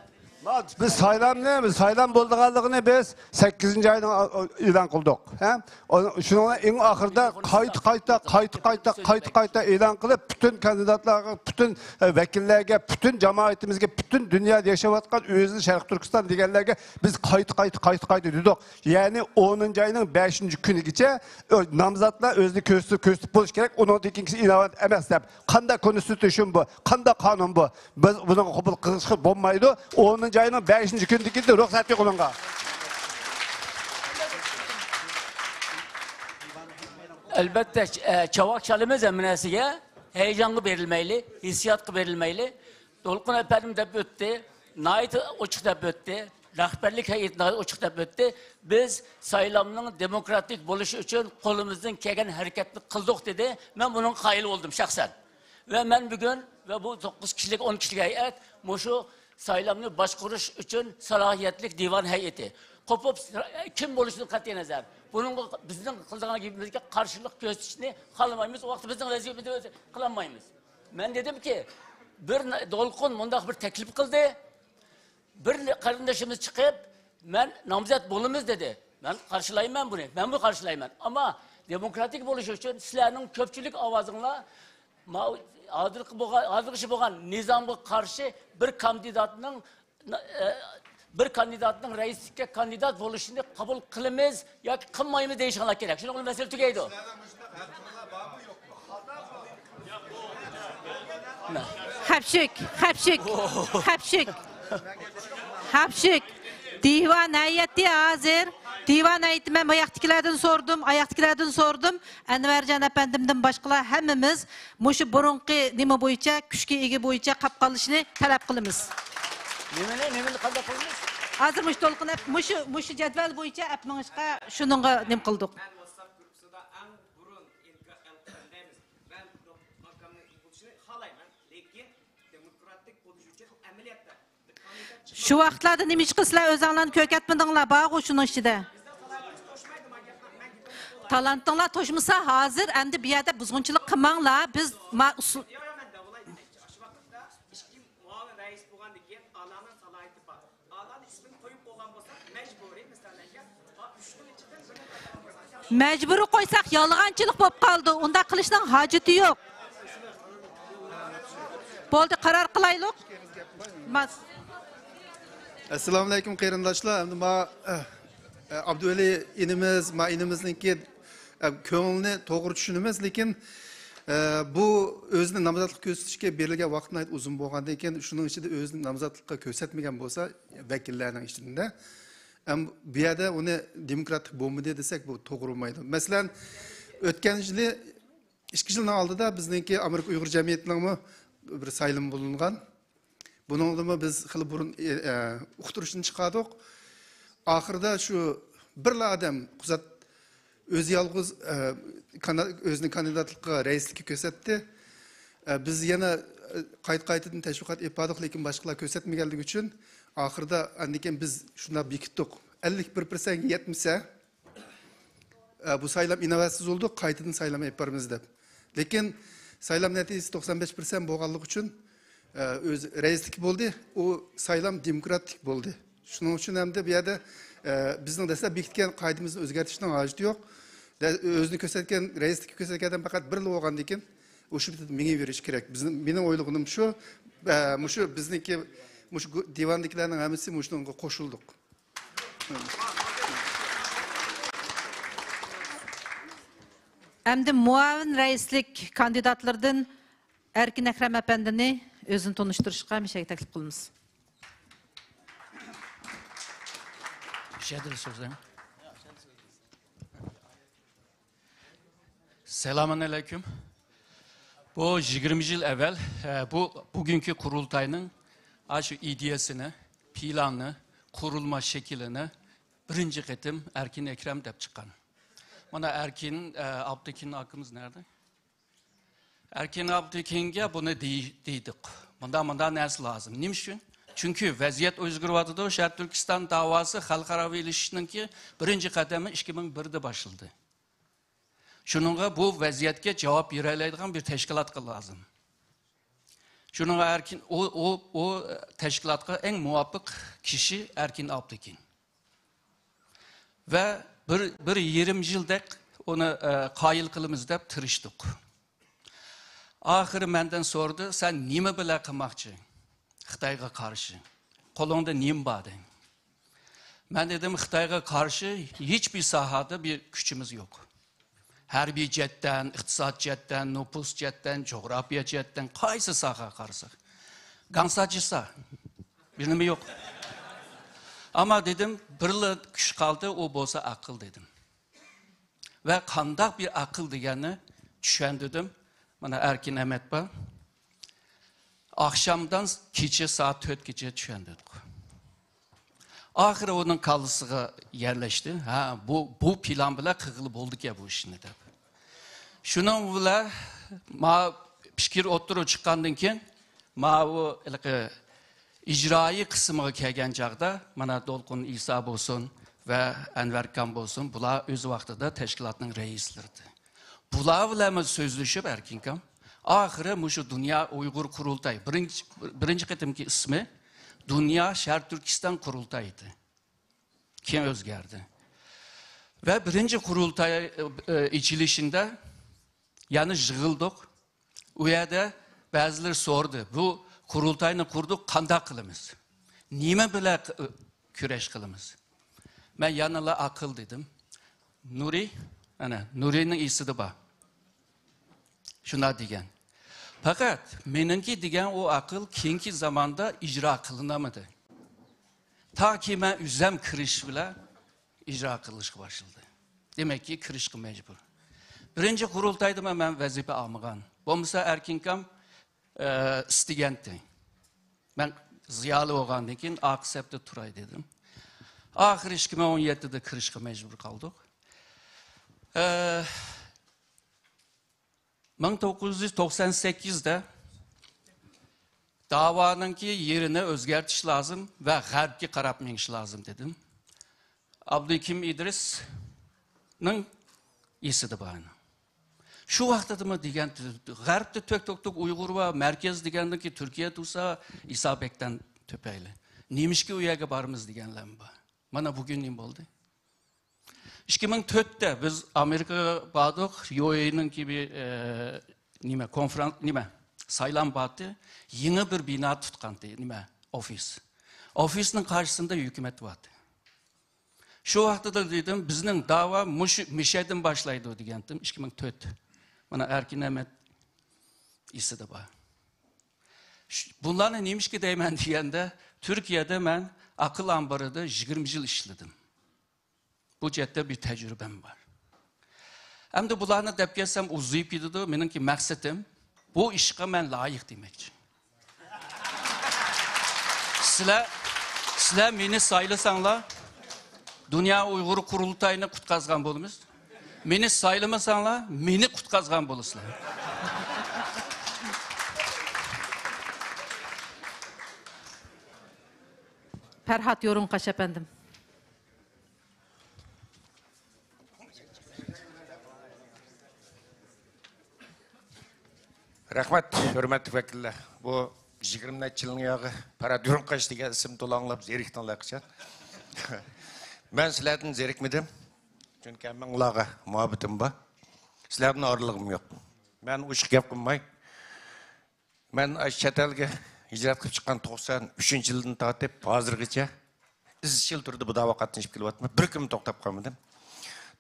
بىز سايلامنى، بىز سايلام بولىدىغانلىقىنى بىز سەككىزىنچى ئاينىڭ ئېلان قىلدۇق. ھە؟ ئۇنىڭ، شۇنىڭ ئەڭ ئاخىرىدا قايتا، قايتا، قايتا، قايتا، قايتا، قايتا ئېلان قىلىپ، پۈتۈن كاندىداتلارغا، پۈتۈن، ئە، ۋەكىللەرگە، پۈتۈن جامائىتىمىزگە، پۈتۈن دۇنيادا ياشاۋاتقان ئۆزىنى شەرقىي تۈركىستان دېگەنلەرگە بىز قايتا، قايتا، قايتا، قايتا دېدۇق. يەنى ئونىنچى ئاينىڭ بەشىنچى كۈنىگىچە، ئۆ-، نامزاتلار ئۆزىنى كۆرسىتىپ، كۆرسىتىپ بولۇش كېرەك، ئۇنىڭدىن كېيىنكىسى ئىناۋەت ئەمەس دەپ. قانداق كونستىتۇشن بۇ؟ قانداق قانۇن بۇ؟ بىز بۇنىڭغا قوبۇل قىلىشقا بولمايدۇ. ئونىنچى ئاينىڭ بەشىنچى كۈنىدىكى رۇخسەت يوق ئۇنىڭغا. ئەلبەتتە، ئە، چاۋاك چالىمىز ھەممە نەرسىگە، ھەيجانغا بېرىلمەيلى، ھېسسىياتقا بېرىلمەيلى. دولقۇن ئەپەندىم دەپ ئۆتتى، ناھايىتى ئوچۇق دەپ ئۆتتى، رەھبەرلىك ھەيئىتى ناھايىتى ئوچۇق دەپ ئۆتتى. بىز سايلامنىڭ دېموكراتىك بولۇشى ئۈچۈن قولىمىزدىن كەلگەن ھەرىكەتنى قىلدۇق، دېدى. مەن بۇنىڭغا قايىل بولدۇم شەخسەن. ۋە مەن بۈگۈن ۋە بۇ توققۇز كىشىلىك، ئون كىشىلىك ھەيئەت مۇشۇ سايلامنى باشقۇرۇش ئۈچۈن سالاھىيەتلىك دىۋان ھەيئىتى. قوپۇپ، كىم بولۇشىدىن قەتئىينەزەر، بۇنىڭغا بىزنىڭ قىلىدىغان گېپىمىزگە قارشىلىق كۆرسىتىشنى خالىمايمىز. ئۇ ۋاقىتتا بىزنىڭ ۋەزىپىمىزنى قىلالمايمىز. مەن دېدىمكى، بىر دولقۇن مۇنداق بىر تەكلىپ قىلدى. بىر قېرىندىشىمىز چىقىپ، مەن نامزەت بولىمىز دېدى. مەن قارشىلايمەن بۇنى. مەنمۇ قارشىلايمەن. ئەمما دېموكراتىك بولۇش ئۈچۈن سىلەرنىڭ كۆپچىلىك ئاۋازىڭلار ما-، ھازىرقى بولغان، ھازىرغىچە بولغان نىزامغا قارشى بىر كاندىداتنىڭ، ئە، بىر كاندىداتنىڭ رەئىسلىككە كاندىدات بولۇشىنى قوبۇل قىلىمىز ياكى قىلمايمىز دېيىشىڭلار كېرەك. شۇنىڭ بىلەن مەسىلە تۈگەيدۇ. خەپشۈك، خەپشۈك، خەپشۈك، خەپشۈك. دىۋان ھەيئىتى ھازىر. دىۋان ھەيئىتى، مەن بۇ ياقتىكىلەردىن سورىدىم، ئاياقتىكىلەردىن سورىدىم. ئەنۋەرجان ئەپەندىمدىن باشقىلار ھەممىمىز مۇشۇ بۇرۇنقى نېمە بويىچە، كۈچكە ئىگە بويىچە قاپ قالىشىنى تەلەپ قىلىمىز. نېمىنى، نېمىنى قانداق قىلىمىز؟ ھازىر مۇشۇ دولقۇن ئەپ-، مۇشۇ، مۇشۇ جەدۋەل بويىچە ئەپ مېڭىشقا شۇنىڭغا نېمە قىلدۇق. مەن ۋاتساپ گۇرۇپپىسىدا ئەڭ بۇرۇن ئېلقا-، ئەلقىلەندەيمىز. مەن ماقامنىڭ ئىگە بولۇشىنى خالايمەن، لېكىن دېموكراتىك بولۇش ئۈچۈن ئەمەلىيەتتە شۇ ۋاقىتلاردا نېمىشقا سىلەر ئۆزەڭلارنى كۆركەتمىدىڭلار؟ بارغۇ شۇنىڭ ئىچىدە. تالانتىڭلار توشمىسا، ھازىر ئەمدى بۇ يەردە بۇزغۇنچىلىق قىلماڭلار. بىز ما-، ئۇسۇل- مەجبۇرىي قويساق، يالغانچىلىق بولۇپ قالىدۇ. ئۇنداق قىلىشنىڭ ھاجىتى يوق. بولدى، قارار قىلايلۇق. ماس. ئەسسالامۇئەلەيكۇم، قېرىنداشلار. ئەمدى ما، ئە، ئابدۇۋەلى ئىنىمىز، ما ئىنىمىزنىڭكى، ئە، كۆڭلىنى توغرا چۈشىنىمىز، لېكىن، ئە، بۇ ئۆزىنى نامزاتلىق كۆرسىتىشكە بېرىلگەن ۋاقىت ناھايىتى ئۇزۇن بولغاندىن كېيىن، شۇنىڭ ئىچىدە ئۆزىنى نامزاتلىققا كۆرسەتمىگەن بولسا، ۋەكىللەرنىڭ ئىچىدە، ئەم، بۇ يەردە ئۇنى دېموكراتىك بولمىدى دېسەك، بۇ توغرا بولمايدۇ. مەسىلەن، ئۆتكەن يىلى، ئىككى يىلنىڭ ئالدىدا بىزنىڭكى ئامېرىكا ئۇيغۇر جەمئىيىتىنىڭمۇ بىر سايلىمى بولۇنغان. بۇنىڭدىمۇ بىز خېلى بۇرۇن، ئە، ئە، ئۇقتۇرۇشنى چىقاردۇق. ئاخىرىدا شۇ بىرلا ئادەم قۇزات ئۆزى يالغۇز، ئە، كانا-، ئۆزىنى كاندىداتلىققا رەئىسلىككە كۆرسەتتى. ئە، بىز يەنە، ئە، قايتا-قايتىدىن تەشۋىقات ئېلىپ باردۇق، لېكىن باشقىلار كۆرسەتمىگەنلىكى ئۈچۈن ئاخىرىدا ئاندىن كېيىن بىز شۇنداق بېكىتتۇق. ئەللىك بىر پىرسەنتكە يەتمىسە، ئە، بۇ سايلام ئىناۋەتسىز بولدى، قايتىدىن سايلام ئېلىپ بارىمىز دەپ. لېكىن سايلام نەتىجىسى توقسان بەش پىرسەنت بولغانلىقى ئۈچۈن، ئە، ئۆز رەئىسلىكى بولدى، ئۇ سايلام دېموكراتىك بولدى. شۇنىڭ ئۈچۈن ھەمدە بۇ يەردە، ئە، بىزنىڭ دەسلەپ بېكىتكەن قائىدىمىزنى ئۆزگەرتىشنىڭ ھاجىتى يوق. دە-، ئۆزىنى كۆرسەتكەن، رەئىسلىككە كۆرسەتكەن ئادەم پەقەت بىرلا بولغاندىن كېيىن، ئۇ شۇ پېتىدە مېڭىۋېرىشى كېرەك. بىزنىڭ، مېنىڭ ئويلىغىنىم شۇ، ئە، مۇشۇ بىزنىڭكى، مۇشۇ گۇ-، دىۋاندىكىلەرنىڭ ھەممىسى مۇشۇنىڭغا قوشۇلدۇق. ئەمدى مۇئاۋىن رەئىسلىك كاندىداتلىرىدىن ئەركىن ئەكرەم ئەپەندىنى ئۆزىنى تونۇشتۇرۇشقا مىشەگە تەكلىپ قىلىمىز. شەدىل سۆزلەڭ. سالامۇئەلەيكۇم. بۇ يىگىرمە يىل ئەۋۋەل، ئە، بۇ بۈگۈنكى قۇرۇلتاينىڭ ئاشۇ ئىدىيەسىنى، پىلاننى، قۇرۇلما شەكلىنى بىرىنچى قېتىم ئەركىن ئەكرەم دەپ چىققان. مانا ئەركىن، ئە، ئابدۇكىن ئاكىمىز نەدە؟ ئەركىن ئابدۇكىنگە بۇنى دېي-، دېدۇق. مۇنداق، مۇنداق نەرسە لازىم. نېمە ئۈچۈن؟ چۈنكى ۋەزىيەت ئۆزگىرىۋاتىدۇ. شەرقىي تۈركىستان داۋاسى خەلقئاراۋىلىشىشنىڭكى بىرىنچى قەدىمى ئىككى مىڭ بىردە باشلىدى. شۇنىڭغا بۇ ۋەزىيەتكە جاۋاب بېرەلەيدىغان بىر تەشكىلاتقا لازىم. شۇنىڭغا ئەركىن، ئۇ، ئۇ، ئۇ تەشكىلاتقا ئەڭ مۇۋاپىق كىشى ئەركىن ئابدۇكىن. ۋە بىر، بىر يېرىم يىلدەك ئۇنى، ئە، قايىل قىلىمىز دەپ تىرىشتۇق. ئاخىرى مەندىن سورىدى، «سەن نېمە بىلەن قىلماقچى؟ خىتايغا قارشى. قولۇڭدا نېمە بار؟» دەي. مەن دېدىم، «خىتايغا قارشى ھېچبىر ساھەدە بىر كۈچىمىز يوق. ھەربىي جەھەتتىن، ئىقتىساد جەھەتتىن، نوپۇس جەھەتتىن، جۇغراپىيە جەھەتتىن قايسى ساھەگە قارىساق. گاڭسا جىسا. بىر نېمە يوق. ئەمما دېدىم، بىرلا كۈچ قالدى، ئۇ بولسا ئەقىل» دېدىم. ۋە قانداق بىر ئەقىل دېگەننى چۈشەندۈردۈم. مانا ئەركىن ئەمەت بار. ئاخشامدىن كېچە سائەت تۆتكىچە چۈشەندۈردۇق. ئاخىرى ئۇنىڭ كاللىسىغا يەرلەشتى. ھە، بۇ، بۇ پىلان بىلەن قىلغىلى بولىدىكەن بۇ ئىشنى دەپ. شۇنىڭ بىلەن ما پىكىر ئوتتۇرىغا چىققاندىن كېيىن، ماۋۇ ھېلىقى ئىجرائىي قىسمىغا كەلگەن چاغدا، مانا دولقۇن ئىسا بولسۇن ۋە ئەنۋەركان بولسۇن، بۇلار ئۆز ۋاقتىدا تەشكىلاتنىڭ رەئىسلىرىدى. بۇلار بىلەنمۇ سۆزلىشىپ ئەركىنكام، ئاخىرى مۇشۇ دۇنيا ئۇيغۇر قۇرۇلتايى، بىرىنچى، بىرىنچى قېتىمكى ئىسمى دۇنيا شەرقىي تۈركىستان قۇرۇلتايى ئىدى. كېيىن ئۆزگەردى. ۋە بىرىنچى قۇرۇلتاي، ئى، ئېچىلىشىندا يەنە يىغىلدۇق. ئۇ يەردە بەزىلەر سورىدى، «بۇ قۇرۇلتاينى قۇردۇق، قانداق قىلىمىز؟ نېمە بىلەن ق-، كۈرەش قىلىمىز؟» مەن يەنىلا ئەقىل دېدىم. نۇرى، ئەنە، نۇرىنىڭ ئېسىدە بار. شۇنداق دېگەن. پەقەت مېنىڭكى دېگەن ئۇ ئەقىل كېيىنكى زاماندا ئىجرا قىلىنالمىدى. تاكى مەن ئۆزۈم كىرىشىش بىلەن ئىجرا قىلىشقا باشلىدى. دېمەككى، كىرىشكە مەجبۇر. بىرىنچى قۇرۇلتايدىمۇ مەن ۋەزىپە ئالمىغان. بولمىسا ئەركىنكام، ئە، ئىستىگەنتى. مەن زىيالىي بولغاندىن كېيىن ئارقا سەپتە تۇراي دېدىم. ئاخىرى ئىككى مىڭ ئون يەتتىدە كىرىشكە مەجبۇر قالدۇق. ئە، مىڭ توققۇز يۈز توقسان سەككىزدە داۋانىڭكى يېرىنى ئۆزگەرتىش لازىم ۋە غەربكە قاراپ مېڭىش لازىم دېدىم. ئابدۇكىم ئىدرىسنىڭ ئېسىدە بار. شۇ ۋاقتىدىمۇ دېگەن، غەربتە تۆك تۆك تۆك ئۇيغۇر بار، مەركەز دېگەندىكى تۈركىيە تۇرسا، ئىسا بەكتەن تۆپەيلى. نېمىشقا ئۇ يەرگە بارىمىز دېگەنلەرمۇ بار. مانا بۈگۈن نېمە بولدى؟ ئىككى مىڭ تۆتتە بىز ئامېرىكىغا باردۇق. يۇ ئېي نىڭكى بىر، ئە، نېمە، كونفرانس، نېمە، سايلام بارتى. يېڭى بىر بىنا تۇتقانتى، نېمە، ئوفىس. ئوفىسنىڭ قارشىسىندا ھۆكۈمەت بارتى. شۇ ۋاقتىدا دېدىم، بىزنىڭ داۋا مۇشۇ مىشەدىن باشلايدۇ دېگەنتىم، ئىككى مىڭ تۆت. مانا ئەركىن ئەمەت ئېسىدە بار. شۇ-، بۇلارنى نېمىشقا دەيمەن دېگەندە، تۈركىيەدە مەن ئەقىل ئامبىرىدا يىگىرمە يىل ئىشلىدىم. بۇ جەھەتتە بىر تەجرىبەم بار. ئەمدى بۇلارنى دەپ كەتسەم ئۇزىيىپ كېتىدۇ. مېنىڭكى مەقسىتىم، بۇ ئىشقا مەن لايىق دېمەكچى. سىلەر، سىلەر مېنى سايلىساڭلار، دۇنيا ئۇيغۇر قۇرۇلتايىنى قۇتقازغان بولىمىز. مېنى سايلىمىساڭلار، مېنى قۇتقازغان بولىسىلەر. پەرھات يورۇنقاش ئەپەندىم. رەھمەت، ھۆرمەتلىك ۋەكىللەر. بۇ يىگىرمە نەچچە يىلنىڭ ياغى پەرھات يورۇنقاش دېگەن ئىسىم تولا ئاڭلاپ زېرىكتىڭلار قاچان. مەن سىلەردىن زېرىكمىدىم. چۈنكى ھەممىڭلارغا مۇھەببىتىم بار. سىلەردىن ئايرىلغۇم يوق. مەن ئوشۇق گەپ قىلماي، مەن ئاشۇ چەت ئەلگە ھىجرەت قىلىپ چىققان توقسان ئۈچىنچى يىلدىن تارتىپ ھازىرغىچە ئىزچىل تۈردە بۇ داۋاغا قاتنىشىپ كېلىۋاتىمەن. بىر كۈنمۇ توختاپ قالمىدىم.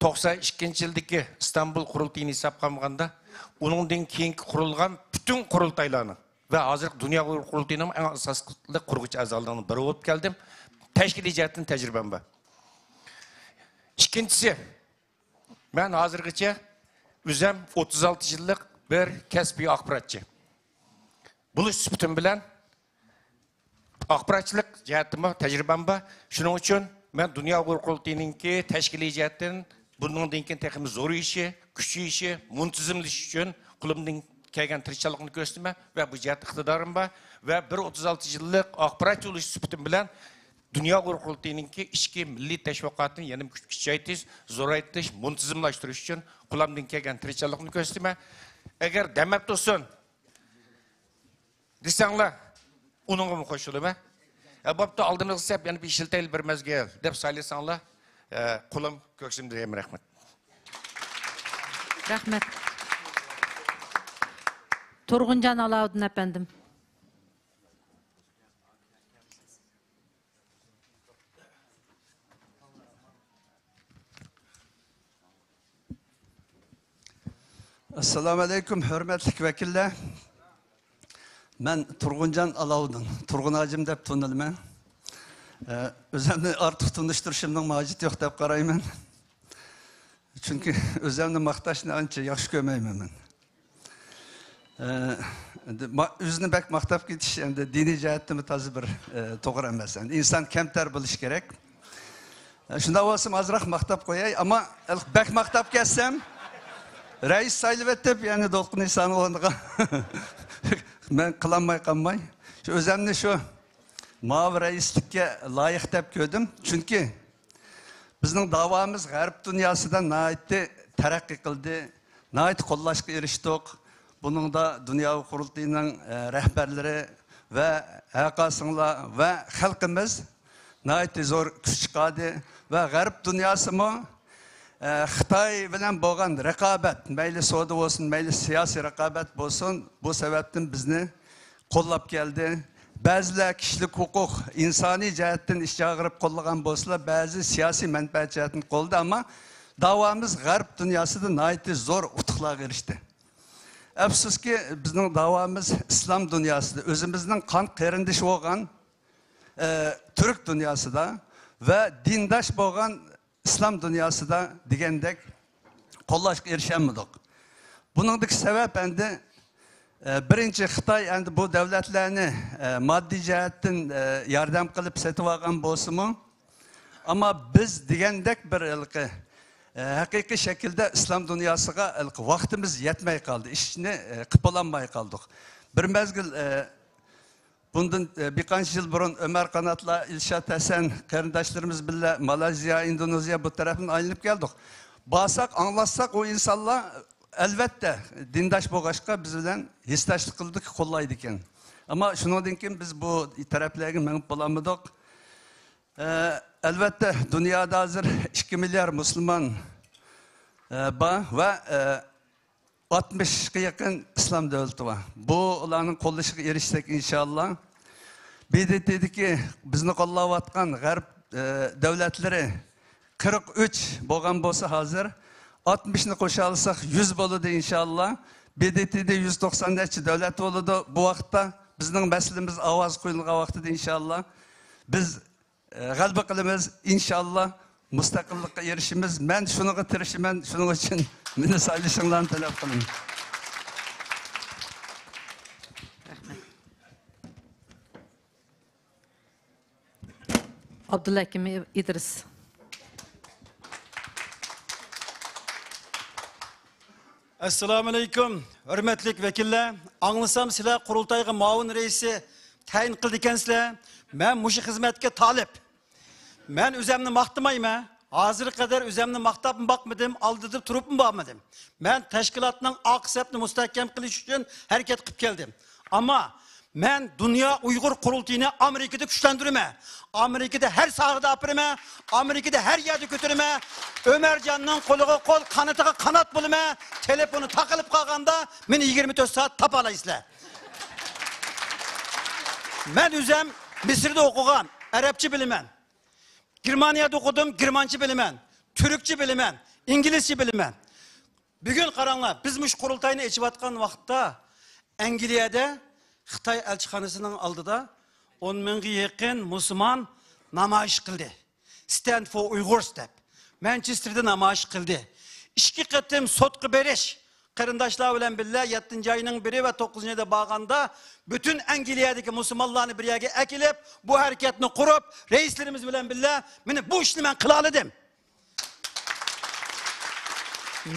توقسان ئىككىنچى يىلدىكى ئىستانبۇل قۇرۇلتىيىنى ھېسابقا ئالمىغاندا، ئۇنىڭدىن كېيىنكى قۇرۇلغان پۈتۈن قۇرۇلتايلارنىڭ ۋە ھازىرقى دۇنيا قۇرۇلتىيىنىڭ ئەڭ ئاساسلىق قۇرغۇچى ئەزالىرىنىڭ بىرى بولۇپ كەلدىم. تەشكىلىي جەھەتتىن تەجرىبەم بار. ئىككىنچىسى، مەن ھازىرغىچە ئۆزۈم ئوتتۇز ئالتە يىللىق بىر كەسپىي ئاخباراتچى بولۇش سۈپىتىم بىلەن، ئاخباراتچىلىق جەھەتتىمۇ تەجرىبەم بار. شۇنىڭ ئۈچۈن مەن دۇنيا ئۇيغۇر قۇرۇلتىيىنىڭكى تەشكىلىي جەھەتتىن بۇنىڭدىن كېيىن تېخىمۇ زورىيىشى، كۈچىيىشى، مۇنتىزىملىشىشى ئۈچۈن قولۇمدىن كەلگەن تىرىشچانلىقنى كۆرسىتىمەن ۋە بۇ جەھەتتە ئىقتىدارىم بار ۋە بىر ئوتتۇز ئالتە يىللىق ئاخباراتچى بولۇش سۈپىتىم بىلەن دۇنيا ئۇيغۇر قۇرۇلتىيىنىڭكى ئىچكى مىللىي تەشۋىقاتىنى يەنىمۇ كۈچ-، كۈچەيتىش، زورايتىش، مۇنتىزىملاشتۇرۇش ئۈچۈن قولۇمدىن كەلگەن تىرىشچانلىقنى كۆرسىتىمەن. ئەگەر دەمەپ تۇرسۇن، دېسەڭلار، ئۇنىڭغىمۇ قوشۇلىمەن. ھە، بوپتۇ، ئالدىمىزغا سەپ يەنە بىر ئىشلىتەيلى بىر مەزگىل دەپ سايلىساڭلار، ئە، قولۇم كۆكسۈمدە دەيمەن. رەھمەت. رەھمەت. تۇرغۇنجان ئالاۋۇدىن ئەپەندىم. ئەسسالامۇ ئەلەيكۇم، ھۆرمەتلىك ۋەكىللەر. مەن تۇرغۇنجان ئالاۋۇدىن، تۇرغۇن ھاجىم دەپ تونۇلىمەن. ئە، ئۆزۈمنى ئارتۇق تونۇشتۇرۇشۇمنىڭ ھاجىتى يوق دەپ قارايمەن. چۈنكى ئۆزۈمنى ماختاشنى ئانچە ياخشى كۆرمەيمەن مەن. ئە، ئەمدى ما-، ئۆزىنى بەك ماختاپ كېتىش ئەمدى دىنىي جەھەتتىنمۇ تازا بىر، ئە، توغرا ئەمەس. ئەمدى ئىنسان كەمتەر بولۇشى كېرەك. ئە، شۇنداق بولسىمۇ ئازراق ماختاپ قوياي. ئەمما بەك ماختاپ كەتسەم، رەئىس سايلىۋېتىپ، يەنى دولقۇن ئىسانىڭ ئورنىغا مەن قىلالماي قالماي. شۇ ئۆزۈمنى شۇ ماۋۇ رەئىسلىككە لايىق دەپ كۆردۈم. چۈنكى بىزنىڭ داۋامىز غەرب دۇنياسىدا ناھايىتى تەرەققىي قىلدى، ناھايىتى قوللاشقا ئېرىشتۇق. بۇنىڭدا دۇنيا قۇرۇلتىيىنىڭ، ئە، رەھبەرلىرى ۋە ھەرقايسىڭلار ۋە خەلقىمىز ناھايىتى زور كۈچ چىقاردى ۋە غەرب دۇنياسىمۇ، ئە، خىتاي بىلەن بولغان رىقابەت، مەيلى سودا بولسۇن، مەيلى سىياسىي رىقابەت بولسۇن، بۇ سەۋەبتىن بىزنى قوللاپ كەلدى. بەزىلەر كىشىلىك ھوقۇق، ئىنسانىي جەھەتتىن ئىش چاغىرىپ قوللىغان بولسىلا، بەزى سىياسىي مەنپەئەت جەھەتتىن قوللىدى، ئەمما داۋامىز غەرب دۇنياسىدا ناھايىتى زور ئۇتۇقلارغا ئېرىشتى. ئەپسۇسكى، بىزنىڭ داۋامىز ئىسلام دۇنياسىدا، ئۆزىمىزنىڭ قان قېرىندىشى بولغان، ئە، تۈرك دۇنياسىدا ۋە دىنداش بولغان ئىسلام دۇنياسىدا دېگەندەك قوللاشقا ئېرىشەلمىدۇق. بۇنىڭدىكى سەۋەب ئەمدى، ئە، بىرىنچى، خىتاي ئەمدى بۇ دۆلەتلەرنى، ئە، ماددىي جەھەتتىن، ئە، ياردەم قىلىپ سېتىۋالغان بولسىمۇ، ئەمما بىز دېگەندەك بىر ھېلىقى، ئە، ھەقىقىي شەكىلدە ئىسلام دۇنياسىغا ھېلىقى ۋاقتىمىز يەتمەي قالدى، ئىشنى، ئە، قىلىپ بولالماي قالدۇق. بىر مەزگىل، ئە، بۇندىن، ئە، بىر قانچە يىل بۇرۇن ئۆمەر قاناتلار، ئىلشات ھەسەن قېرىنداشلىرىمىز بىللە مالايزىيا، ئىندونېزىيە بۇ تەرەپتىن ئايلىنىپ كەلدۇق. بارساق، ئاڭلاتساق، ئۇ ئىنسانلار، ئەلۋەتتە، دىنداش بولغاچقا بىز بىلەن ھېسداشلىق قىلىدۇ، قوللايدىكەن. ئەمما شۇنىڭدىن كېيىن بىز بۇ تەرەپلەرگە مېڭىپ بولالمىدۇق. ئە، ئەلۋەتتە، دۇنيادا ھازىر ئىككى مىليار مۇسۇلمان، ئە، بار ۋە، ئە، ئاتمىشقا يېقىن ئىسلام دۆلىتى بار. بۇ ئۇلارنىڭ قوللىشىغا ئېرىشسەك، ئىنشاللا، ب د ت دىكى بىزنى قوللاۋاتقان غەرب، ئە، دۆلەتلىرى قىرىق ئۈچ بولغان بولسا ھازىر، ئاتمىشنى قوشالىساق يۈز بولىدۇ، ئىنشاللا. ب د ت دە يۈز توقسان نەچچە دۆلەت بولىدۇ. بۇ ۋاقىتتا بىزنىڭ مەسىلىمىز ئاۋاز قويۇلغان ۋاقتىدا، ئىنشاللا، بىز غەلىبە قىلىمىز، ئىنشاللا مۇستەقىللىققا ئېرىشىمىز. مەن شۇنىڭغا تىرىشىمەن، شۇنىڭ ئۈچۈن مېنى سايلىشىڭلارنى تەلەپ قىلىمەن. ئابدۇلھەكىم ئىدرىس. ئەسسالامۇئەلەيكۇم، ھۆرمەتلىك ۋەكىللەر. ئاڭلىسام، سىلەر قۇرۇلتايغا مۇئاۋىن رەئىسى تەيىن قىلىدىكەنسىلەر. مەن مۇشۇ خىزمەتكە تالىپ. مەن ئۆزەمنى ماختىمايمەن. ھازىرغا قەدەر ئۆزەمنى ماختاپمۇ باقمىدىم، ئالدىدا تۇرۇپمۇ باقمىدىم. مەن تەشكىلاتنىڭ ئارقا سەپنى مۇستەھكەم قىلىش ئۈچۈن ھەرىكەت قىلىپ كەلدىم. ئەمما مەن دۇنيا ئۇيغۇر قۇرۇلتىيىنى ئامېرىكىدا كۈچلەندۈرىمەن. ئامېرىكىدا ھەر ساھەدە ئاپىرىمەن. ئامېرىكىدا ھەر يەردە كۆتۈرىمەن. ئۆمەرجاننىڭ قولىغا قول، قانىتىغا قانات بولىمەن. تېلېفونى تاقىلىپ قالغاندا مېنى يىگىرمە تۆت سائەت تاپالايسىلەر. مەن ئۆزەم مىسىردا ئوقۇغان، ئەرەبچە بىلىمەن. گېرمانىيەدە ئوقۇدۇم، گېرمانچە بىلىمەن، تۈركچە بىلىمەن، ئىنگلىزچە بىلىمەن. بۈگۈن قاراڭلار، بىز مۇشۇ قۇرۇلتاينى ئېچىۋاتقان ۋاقىتتا ئەنگلىيەدە خىتاي ئەلچىخانىسىنىڭ ئالدىدا ئون مىڭغا يېقىن مۇسۇلمان نامايىش قىلدى. Stand for Uyghurs دەپ مانچېستېردا نامايىش قىلدى. ئىككى قېتىم سوتقا بېرىش، قېرىنداشلار بىلەن بىللە يەتتىنچى ئاينىڭ بىرى ۋە توققۇزىنچى ئايدا بارغاندا، پۈتۈن ئەنگلىيەدىكى مۇسۇلمانلارنى بىر يەرگە ئەكېلىپ، بۇ ھەرىكەتنى قۇرۇپ، رەئىسلىرىمىز بىلەن بىللە مانا بۇ ئىشنى مەن قىلالىدىم.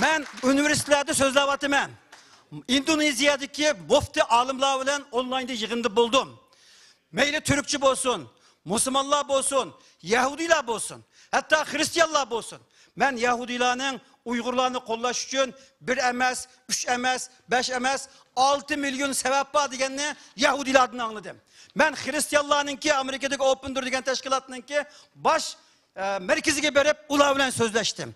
مەن ئۇنىۋېرسىتېتلاردا سۆزلەۋاتىمەن. ئىندونېزىيەدىكى مۇفتى ئالىملار بىلەن ئونلايندا يىغىندا بولدۇم. مەيلى تۈركچە بولسۇن، مۇسۇلمانلار بولسۇن، يەھۇدىيلار بولسۇن، ھەتتا خىرىستىيانلار بولسۇن، مەن يەھۇدىيلارنىڭ ئۇيغۇرلارنى قوللاش ئۈچۈن بىر ئەمەس، ئۈچ ئەمەس، بەش ئەمەس، ئالتە مىليون سەۋەب بار دېگەننى يەھۇدىيلاردىن ئاڭلىدىم. مەن خرىستىيانلارنىڭكى، ئامېرىكىدىكى ئوپېن دور دېگەن تەشكىلاتنىڭكى باش، ئە، مەركىزىگە بېرىپ، ئۇلار بىلەن سۆزلەشتىم.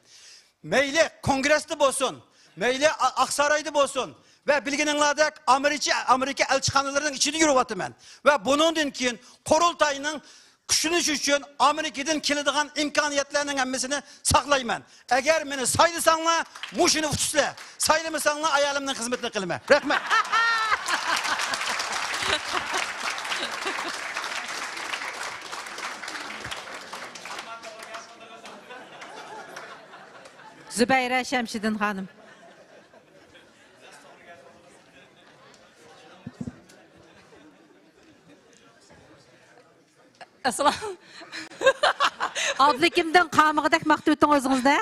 مەيلى كونگرېستا بولسۇن، مەيلى ئا-، ئاقسارايدا بولسۇن ۋە بىلگىنىڭلاردەك ئامېرىكا، ئامېرىكا ئەلچىخانىلىرىنىڭ ئىچىدە يۈرۈۋاتىمەن. ۋە بۇنىڭدىن كېيىن قۇرۇلتاينىڭ كۈچلىنىش ئۈچۈن ئامېرىكىدىن كېلىدىغان ئىمكانىيەتلەرنىڭ ھەممىسىنى ساقلايمەن. ئەگەر مېنى سايلىساڭلار، مۇشۇنى ئۇتىسىلەر. سايلىمىساڭلار، ئايالىمنىڭ خىزمىتىنى قىلىمەن. رەھمەت. زۇبەيرە شەمشىدىن خانىم. ئەسسالام. ئابلىكىمدىن قامىغۇدەك ماختىۋېتىڭ ئۆزىڭىزنى.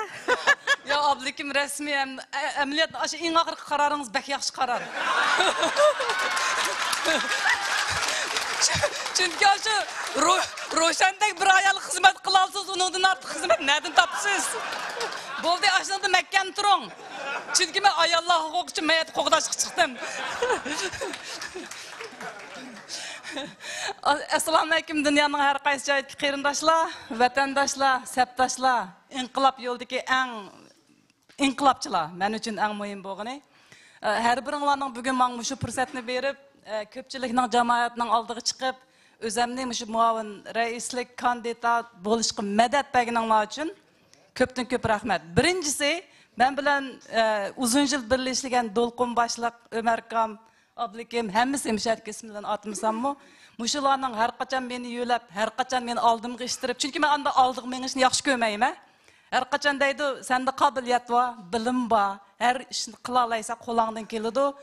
يا، ئابلىكىم رەسمىي ھەم ئە-، ئەمەلىيەتتە ئاشۇ ئەڭ ئاخىرقى قارارىڭىز بەك ياخشى قارار. چۈنكى ئاشۇ رو-، روشەندەك بىر ئايال خىزمەت قىلالسىز، ئۇنىڭدىن ئارتۇق خىزمەت نەدىن تاپىسىز؟ بولدى، ئاشۇنىڭدا مەھكەم تۇرۇڭ. چۈنكى مەن ئاياللار ھوقۇقى ئۈچۈن مەيەت قوغداشقا چىقتىم. ئەسسالامۇئەلەيكۇم، دۇنيانىڭ ھەر قايسى جايىدىكى قېرىنداشلار، ۋەتەنداشلار، سەپداشلار، ئىنقىلاب يولىدىكى ئەڭ ئىنقىلابچىلار، مەن ئۈچۈن ئەڭ مۇھىم بولغىنى. ھەر بىرىڭلارنىڭ بۈگۈن ماڭا مۇشۇ پۇرسەتنى بېرىپ، كۆپچىلىكنىڭ، جامائەتنىڭ ئالدىغا چىقىپ، ئۆزەمنى مۇشۇ مۇئاۋىن رەئىسلىك كاندىدات بولۇشقا مەدەت بەرگىنىڭلار ئۈچۈن كۆپتىن كۆپ رەھمەت. بىرىنچىسى، مەن بىلەن، ئە، ئۇزۇن يىل بىرلىشىلگەن دولقۇن باشلىق، ئۆمەركام، ئابلىكىم، ھەممىسى مۇشۇ يەردىكى ئىسىملىرىنى ئاتىمىساممۇ، مۇشۇلارنىڭ ھەر قاچان مېنى يۆلەپ، ھەر قاچان مېنى ئالدىمغا ئىتتىرىپ، چۈنكى مەن ئاندىن ئالدىغا مېڭىشنى ياخشى كۆرمەيمەن. ھەر قاچان دەيدۇ، سەندە قابىلىيەت بار، بىلىم بار، ھەر ئىشنى قىلالايسەن، قولۇڭدىن كېلىدۇ.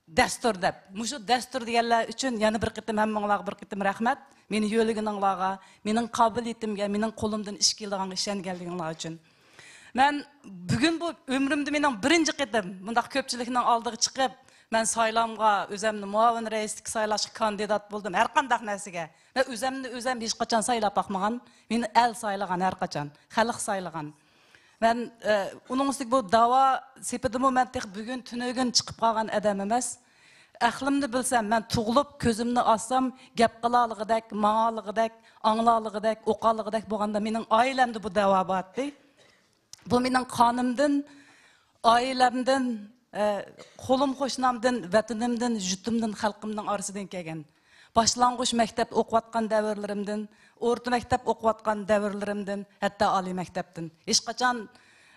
دەستۇر دەپ، مۇشۇ دەستۇر دېگەنلەر ئۈچۈن يەنە بىر قېتىم ھەممىڭلارغا بىر قېتىم رەھمەت. مېنى يۆلىگىنىڭلارغا، مېنىڭ قابىلىيىتىمگە، مېنىڭ قولۇمدىن ئىش كېلىدىغانغا ئىشەنگەنلىكىڭلار ئۈچۈن. مەن بۈگۈن بۇ ئۆمرۈمدە مېنىڭ بىرىنچى قېتىم مۇنداق كۆپچىلىكنىڭ ئالدىغا چىقىپ، مەن سايلامغا، ئۆزەمنى مۇئاۋىن رەئىسلىككە سايلاشقا كاندىدات بولدۇم، ھەر قانداق نەرسىگە. مەن ئۆزەمنى ئۆزەم ھېچقاچان سايلاپ باقمىغان. مېنى ئەل سايلىغان ھەر قاچان، خەلق سايلىغان. مەن، ئە، ئۇنىڭ ئۈستىگە بۇ داۋا سېپىدىمۇ مەن تېخى بۈگۈن تۈنۈگۈن چىقىپ قالغان ئادەم ئەمەس. ئەقلىمنى بىلسەم، مەن تۇغۇلۇپ كۆزۈمنى ئاچسام، گەپ قىلالىغۇدەك، ماڭالىغۇدەك، ئاڭلالىغۇدەك، ئوقۇالىغۇدەك بولغاندا مېنىڭ ئائىلەمدە بۇ داۋا بارتتى. بۇ مېنىڭ قانىمدىن، ئائىلەمدىن، ئە، قولۇم قوشنامدىن، ۋەتىنىمدىن، يۇرتۇمدىن، خەلقىمنىڭ ئارىسىدىن كەلگەن. باشلانغۇچ مەكتەپ ئوقۇۋاتقان دەۋرلىرىمدىن، ئورتا مەكتەپ ئوقۇۋاتقان دەۋرلىرىمدىن، ھەتتا ئالىي مەكتەپتىن. ھېچقاچان،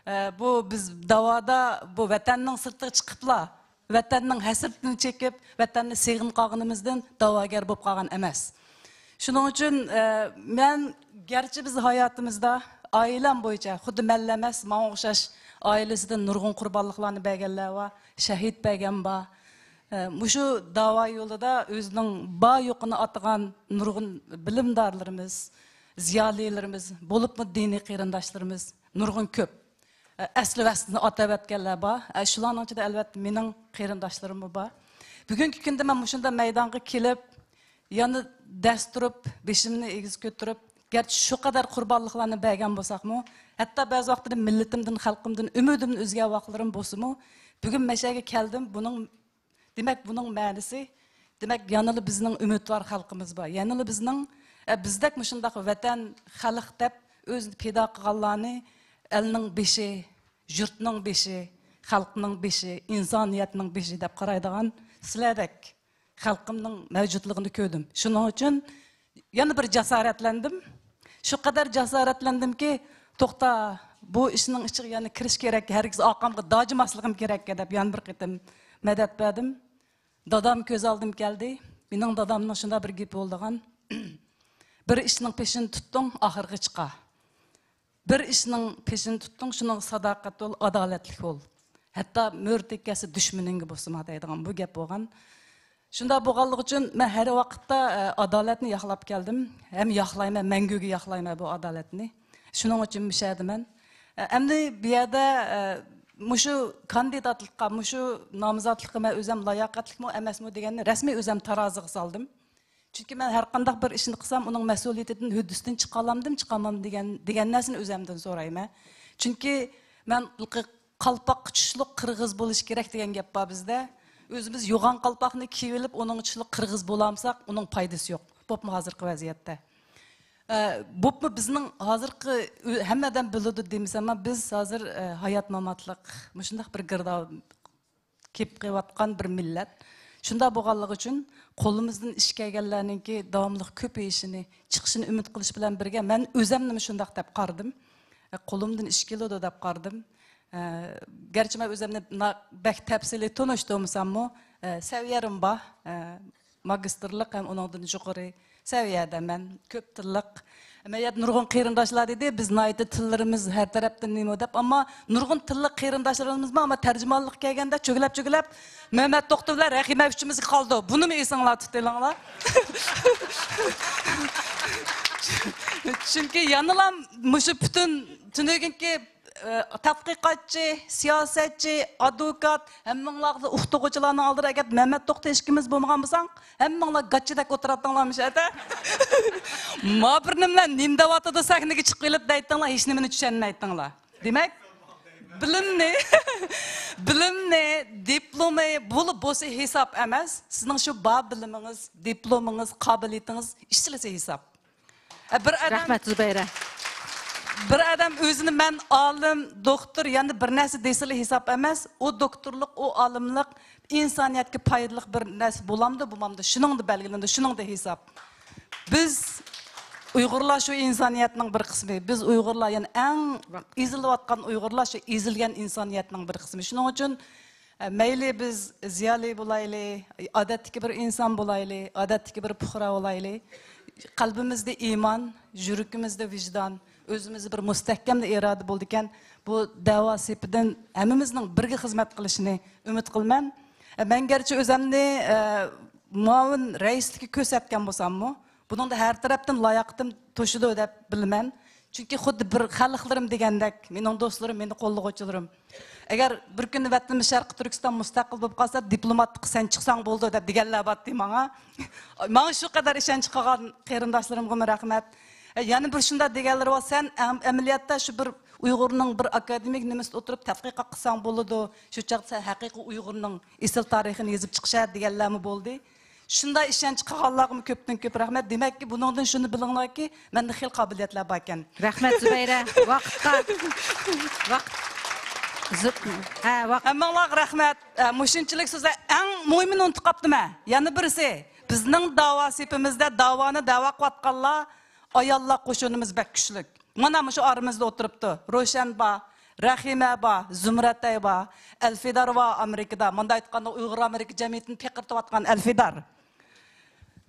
ئە، بۇ بىز داۋادا بۇ ۋەتەننىڭ سىرتىغا چىقىپلا، ۋەتەننىڭ ھەسرىتىنى چېكىپ، ۋەتەننى سېغىنىپ قالغىنىمىزدىن داۋاگەر بولۇپ قالغان ئەمەس. شۇنىڭ ئۈچۈن، ئە، مەن گەرچە بىز ھاياتىمىزدا ئائىلەم بويىچە خۇددى مەنلا ئەمەس، ماڭا ئوخشاش ئائىلىسىدىن نۇرغۇن قۇربانلىقلارنى بەرگەنلەر بار، شەھىد بەرگەن بار. ئە، مۇشۇ داۋا يولىدا ئۆزىنىڭ بار يوقىنى ئاتىغان نۇرغۇن بىلىمدارلىرىمىز، زىيالىيلىرىمىز، بولۇپمۇ دىنىي قېرىنداشلىرىمىز نۇرغۇن كۆپ. ئەسلى ۋەسلىنى ئاتاۋەتكەنلەر بار. ئە، شۇلارنىڭ ئىچىدە ئەلۋەتتە مېنىڭ قېرىنداشلىرىممۇ بار. بۈگۈنكى كۈندە مەن مۇشۇنداق مەيدانغا كېلىپ، يەنە دەس تۇرۇپ، بېشىمنى ئېگىز كۆتۈرۈپ، گەرچە شۇ قەدەر قۇربانلىقلارنى بەرگەن بولساقمۇ، ھەتتا بەزى ۋاقىتتا مىللىتىمدىن، خەلقىمدىن ئۈمىدىمنى ئۈزگەن ۋاقىتلىرىم بولسىمۇ، بۈگۈن مەشەگە كەلدىم. بۇنىڭ دېمەك، بۇنىڭ مەنىسى، دېمەك، يەنىلا بىزنىڭ ئۈمىدۋار خەلقىمىز بار. يەنىلا بىزنىڭ، ئە، بىزدەك مۇشۇنداق ۋەتەن، خەلق دەپ ئۆزىنى پىدا قىلغانلارنى ئەلنىڭ بېشى، يۇرتنىڭ بېشى، خەلقنىڭ بېشى، ئىنسانىيەتنىڭ بېشى دەپ قارايدىغان سىلەردەك خەلقىمنىڭ مەۋجۇتلۇقىنى كۆردۈم. شۇنىڭ ئۈچۈن يەنە بىر جاسارەتلەندىم. شۇ قەدەر جاسارەتلەندىمكى، توختا، بۇ ئىشنىڭ ئىچىگە يەنە كىرىش كېرەك، ھەرگىز ئارقامغا داجىماسلىقىم كېرەك دەپ يەنە بىر قېتىم مەدەت بەردىم. دادام كۆز ئالدىمغا كەلدى. مېنىڭ دادامنىڭ شۇنداق بىر گېپى بولىدىغان، بىر ئىشنىڭ پېشىنى تۇتتۇڭ، ئاخىرىغا چىقار. بىر ئىشنىڭ پېشىنى تۇتتۇڭ، شۇنىڭغا ساداقەت بول، ئادالەتلىك بول. ھەتتا مۆرە تەگكەنسە دۈشمىنىڭگە بولسىمۇ دەيدىغان بۇ گەپ بولغان. شۇنداق بولغانلىقى ئۈچۈن مەن ھەر ۋاقىتتا، ئە، ئادالەتنى ياقلاپ كەلدىم. ھەم ياقلايمەن، مەڭگۈگە ياقلايمەن بۇ ئادالەتنى. شۇنىڭ ئۈچۈن مۇشۇ يەردىمەن. ئە، ئەمدى بۇ يەردە، ئە، مۇشۇ كاندىداتلىققا، مۇشۇ نامزاتلىققا مەن ئۆزۈم لاياقەتلىكمۇ، ئەمەسمۇ دېگەننى رەسمىي ئۆزۈم تارازىغا سالدىم. چۈنكى مەن ھەر قانداق بىر ئىشنى قىلسام، ئۇنىڭ مەسئۇلىيىتىدىن، ھۆددىسىدىن چىقالامدىم، چىقالمامدىم دېگەن، دېگەن نەرسىنى ئۆزۈمدىن سورايمەن. چۈنكى مەن قالپاققا چۈشلۈك قىرغىز بولۇش كېرەك دېگەن گەپ بار بىزدە. ئۆزىمىز يوغان قالپاقنى كىيىۋېلىپ، ئۇنىڭغا چۈشلۈك قىرغىز بولالمىساق، ئۇنىڭ پايدىسى يوق. بولۇپمۇ ھازىرقى ۋەزىيەتتە. ئە، بولۇپمۇ بىزنىڭ ھازىرقى ئۆ-، ھەممە ئادەم بىلىدۇ دېمىسەممۇ، بىز ھازىر، ئە، ھايات-ماماتلىق مۇشۇنداق بىر گىرداب كېلىپ قېلىۋاتقان بىر مىللەت. شۇنداق بولغانلىقى ئۈچۈن قولىمىزدىن ئىش كەلگەنلەرنىڭكى داۋاملىق كۆپىيىشىنى، چىقىشىنى ئۈمىد قىلىش بىلەن بىرگە، مەن ئۆزەمنىمۇ شۇنداق دەپ قارىدىم. قولۇمدىن ئىش كېلىدۇ دەپ قارىدىم. ئە، گەرچە مەن ئۆزەمنى نا-، بەك تەپسىلىي تونۇشتۇرمىساممۇ، ئە، سەۋىيەم بار. ئە، ماگىستىرلىق ھەم ئۇنىڭدىن يۇقىرى سەۋىيەدە مەن. كۆپ تىللىق. مەن يەردە نۇرغۇن قېرىنداشلار دېدى، بىز ناھايىتى تىللىرىمىز ھەر تەرەپتىن نېمە دەپ، ئەمما نۇرغۇن تىللىق قېرىنداشلىرىمىزمۇ، ئەمما تەرجىمانلىققا كەلگەندە چۆگىلەپ، چۆگىلەپ، مەمەت توختى بىلەن رەھىمە ئۈچىمىزگە قالدى. بۇنىمۇ ئېسىڭلار تۇتۇۋېلىڭلار. چۈنكى يەنىلا مۇشۇ پۈتۈن تۈنۈگۈنكى، ئە، تەتقىقاتچى، سىياسەتچى، ئادۋوكات، ھەممىڭلار ئوقۇتقۇچىلارنىڭ ئالدىدا ئەگەر مەمەت توختى ھېچكىمىز بولمىغان بولساڭ، ھەممىڭلار گاچچىدەك ئولتۇراتتىڭلار مۇشۇ يەردە. ما بىر نېمىلەر نېمە دەۋاتىدۇ، سەھنىگە چىقىۋېلىپ دەيتتىڭلار، ھېچ نېمىنى چۈشەنمەيتتىڭلار. دېمەك، بىلىمنى، بىلىمنى، دىپلومى، بۇلا بولسا ھېساب ئەمەس. سىزنىڭ شۇ بار بىلىمىڭىز، دىپلومىڭىز، قابىلىيىتىڭىز ئىشلىسە ھېساب. ئە، بىر ئادەم، رەھمەت، زۇبەيرە. بىر ئادەم ئۆزىنى مەن ئالىم، دوختۇر، يەنە بىر نەرسە دېسىلا ھېساب ئەمەس. ئۇ دوختۇرلۇق، ئۇ ئالىملىق ئىنسانىيەتكە پايدىلىق بىر نەرسە بولامدۇ، بولمامدۇ، شۇنىڭدا بەلگىلىنىدۇ، شۇنىڭدا ھېساب. بىز ئۇيغۇرلار شۇ ئىنسانىيەتنىڭ بىر قىسمى. بىز ئۇيغۇرلار، يەنى ئەڭ ئېزىلىۋاتقان ئۇيغۇرلار شۇ ئېزىلگەن ئىنسانىيەتنىڭ بىر قىسمى. شۇنىڭ ئۈچۈن، ئە، مەيلى بىز زىيالىي بولايلى، ئادەتتىكى بىر ئىنسان بولايلى، ئادەتتىكى بىر پۇقرا بولايلى، قەلبىمىزدە ئىمان، يۈرىكىمىزدە ۋىجدان، ئۆزىمىزدە بىر مۇستەھكەم ئىرادە بولىدىكەن، بۇ دەۋا سېپىدىن ھەممىمىزنىڭ بىرگە خىزمەت قىلىشىنى ئۈمىد قىلىمەن. ئە، مەن گەرچە ئۆزەمنى، ئە، مۇئاۋىن رەئىسلىككە كۆرسەتكەن بولساممۇ، بۇنىڭدا ھەر تەرەپتىن لاياقىتىم توشىدۇ دەپ بىلىمەن. چۈنكى خۇددى بىر خەلقلىرىم دېگەندەك، مېنىڭ دوستلىرىم، مېنىڭ قوللىغۇچىلىرىم. ئەگەر بىر كۈنى ۋەتىنىمىز شەرقىي تۈركىستان مۇستەقىل بولۇپ قالسا، دىپلوماتلىققا سەن چىقساڭ بولىدۇ دەپ دېگەنلەر بارتتى ماڭا. ماڭا شۇ قەدەر ئىشەنچ قىلغان قېرىنداشلىرىمغىمۇ رەھمەت. ئە، يەنە بىر شۇنداق دېگەنلىرى بار، سەن ئەم-، ئەمەلىيەتتە شۇ بىر ئۇيغۇرنىڭ بىر ئاكادېمىك نېمىسىدە ئولتۇرۇپ تەتقىقات قىلساڭ بولىدۇ، شۇ چاغدا سەن ھەقىقىي ئۇيغۇرنىڭ ئېسىل تارىخىنى يېزىپ چىقىشە دېگەنلەرمۇ بولدى. شۇنداق ئىشەنچ قىلغانلارغىمۇ كۆپتىن كۆپ رەھمەت. دېمەككى، بۇنىڭدىن شۇنى بىلىڭلاركى، مەندە خېلى قابىلىيەتلەر باركەن. رەھمەت، زۇبەيرە. ۋاقىتقا. ۋاقىت. زۇ-، ھە، ۋاقىت. ھەممىڭلارغا رەھمەت. ئە، مۇشۇنچىلىك سۆزلەر. ئەڭ مۇھىمىنى ئۇنتۇپ قاپتىمەن. يەنە بىرسى، بىزنىڭ داۋا سېپىمىزدە داۋانى داۋا قىلىۋاتقانلار، ئاياللار قوشۇنىمىز بەك كۈچلۈك. مانا مۇشۇ ئارىمىزدا ئولتۇرۇپتۇ. روشەن بار، رەھىمە بار، زۇمرەتەي بار، ئەلفىدار بار ئامېرىكىدا. مۇنداق ئېيتقاندا، ئۇيغۇر ئامېرىكا جەمئىيىتىنى پىقىرتىۋاتقان ئەلفىدار.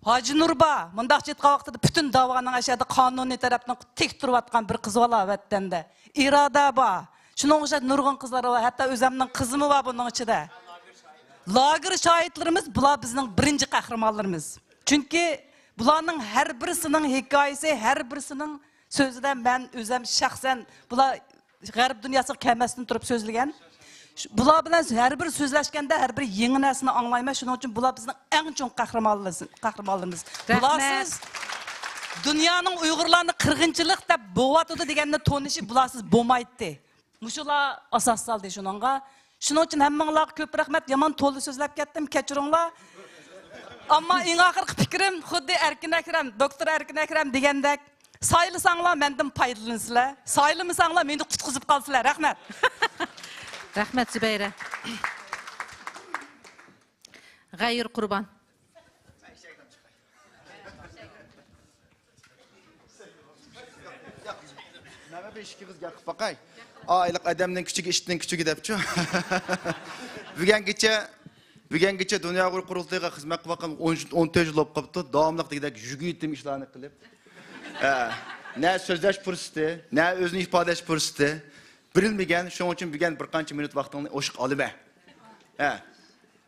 ھاجىنۇر بار. مۇنداقچە ئېيتقان ۋاقتىدا، پۈتۈن داۋانىڭ ئەشەدە قانۇنىي تەرەپنىڭ تىك تۇرۇۋاتقان بىر قىز بالا ۋەتەندە. ئىرادە بار. شۇنىڭغا ئوخشاش نۇرغۇن قىزلار بار. ھەتتا ئۆزەمنىڭ قىزىمۇ بار بۇنىڭ ئىچىدە. لاگېر شاھىتلىرىمىز، بۇلار بىزنىڭ بىرىنچى قەھرىمانلىرىمىز. چۈنكى بۇلارنىڭ ھەر بىرسىنىڭ ھېكايىسى، ھەر بىرسىنىڭ سۆزىدە مەن ئۆزەم شەخسەن، بۇلار غەرب دۇنياسىغا كەلمەستىن تۇرۇپ سۆزلىگەن. شۇ، بۇلار بىلەن ھەر بىر سۆزلەشكەندە ھەر بىر يېڭى نەرسىنى ئاڭلايمەن. شۇنىڭ ئۈچۈن بۇلار بىزنىڭ ئەڭ چوڭ قەھرىمانلىرىمىز، قەھرىمانلىرىمىز. رەھمەت. بۇلارسىز دۇنيانىڭ ئۇيغۇرلارنى قىرغىنچىلىق دەپ بوۋاتىدۇ دېگەننى تونۇشى بۇلارسىز بولمايتتى. مۇشۇلار ئاساس سالدى شۇنىڭغا. شۇنىڭ ئۈچۈن ھەممىڭلارغا كۆپ رەھمەت. يامان تولا سۆزلەپ كەتتىم، كەچۈرۈڭلار. ئەمما ئەڭ ئاخىرقى پىكرىم خۇددى ئەركىن ئەكرەم، دوكتور ئەركىن ئەكرەم دېگەندەك، سايلىساڭلار مەندىن پايدىلىنىسىلەر، سايلىمىساڭلار مېنى قۇتقۇزۇپ قالىسىلەر. رەھمەت. رەھمەت، زۇبەيرە. غەيۇر قۇربان. مەن بىر ئىككى ئېغىز گەپ قىلىپ باقاي. ئائىلىق ئادەمنىڭ كۈچىگە ئىتنىڭ كۈچىگە دەپچۇ. بۈگۈنگىچە، بۈگۈنگىچە دۇنيا ئۇيغۇر قۇرۇلتىيىغا خىزمەت قىلىۋاتقان ئون، ئون تۆت يىل بولۇپ قاپتۇ. داۋاملىق دېگۈدەك يۈگۈيتىم ئىشلارنى قىلىپ. ھە. نە سۆزلەش پۇرسىتى، نە ئۆزىنى ئىپادىلەش پۇرسىتى. بېرىلمىگەن، شۇنىڭ ئۈچۈن بۈگۈن بىر قانچە مىنۇت ۋاقتىڭنى ئوشۇق ئالىمەن. ھە.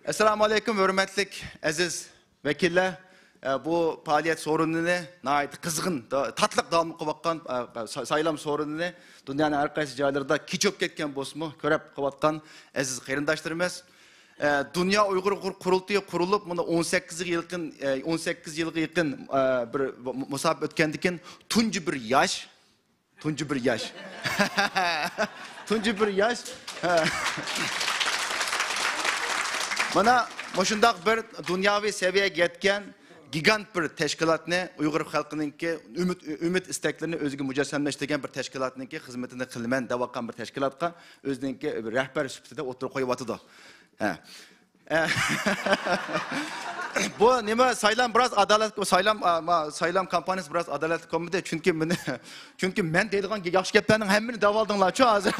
ئەسسالامۇ ئەلەيكۇم، ھۆرمەتلىك ئەزىز ۋەكىللەر. ئە، بۇ پائالىيەت سورۇنىنى ناھايىتى قىزغىن، دا-، تاتلىق داۋام قىلىۋاتقان، ئە، سا-، سايلام سورۇنىنى دۇنيانىڭ ھەر قايسى جايلىرىدا كېچە بولۇپ كەتكەن بولسىمۇ، كۆرۈپ قىلىۋاتقان ئەزىز قېرىنداشلىرىمىز. ئە، دۇنيا ئۇيغۇر قۇر-، قۇرۇلتىيى قۇرۇلۇپ، مۇندا ئون سەككىز يىلغا يېقىن، ئە، ئون سەككىز يىلغا يېقىن، ئە، بىر مۇ-، مۇساپە ئۆتكەندىن كېيىن تۇنجى بىر ياش، تۇنجى بىر ياش. تۇنجى بىر ياش. مانا مۇشۇنداق بىر دۇنياۋى سەۋىيەگە يەتكەن گىگانت بىر تەشكىلاتنى، ئۇيغۇر خەلقىنىڭكى ئۈمىد، ئۈمىد ئىستەكلىرىنى ئۆزىگە مۇجەسسەملەشتۈرگەن بىر تەشكىلاتنىڭكى خىزمىتىنى قىلىمەن دەۋاتقان بىر تەشكىلاتقا ئۆزىنىڭكى رەھبەر سۈپىتىدە ئوتتۇرىغا قويۇۋاتىدۇ. ھە. ئە، بۇ نېمە، سايلام بىراز ئادالەت، سايلام، ئا، ما، سايلام كامپانىيىسى بىراز ئادالەتلىك بولمىدى. چۈنكى مېنى، چۈنكى مەن دەيدىغان ياخشى گەپلەرنىڭ ھەممىنى دەۋالدىڭلارچۇ ھازىر.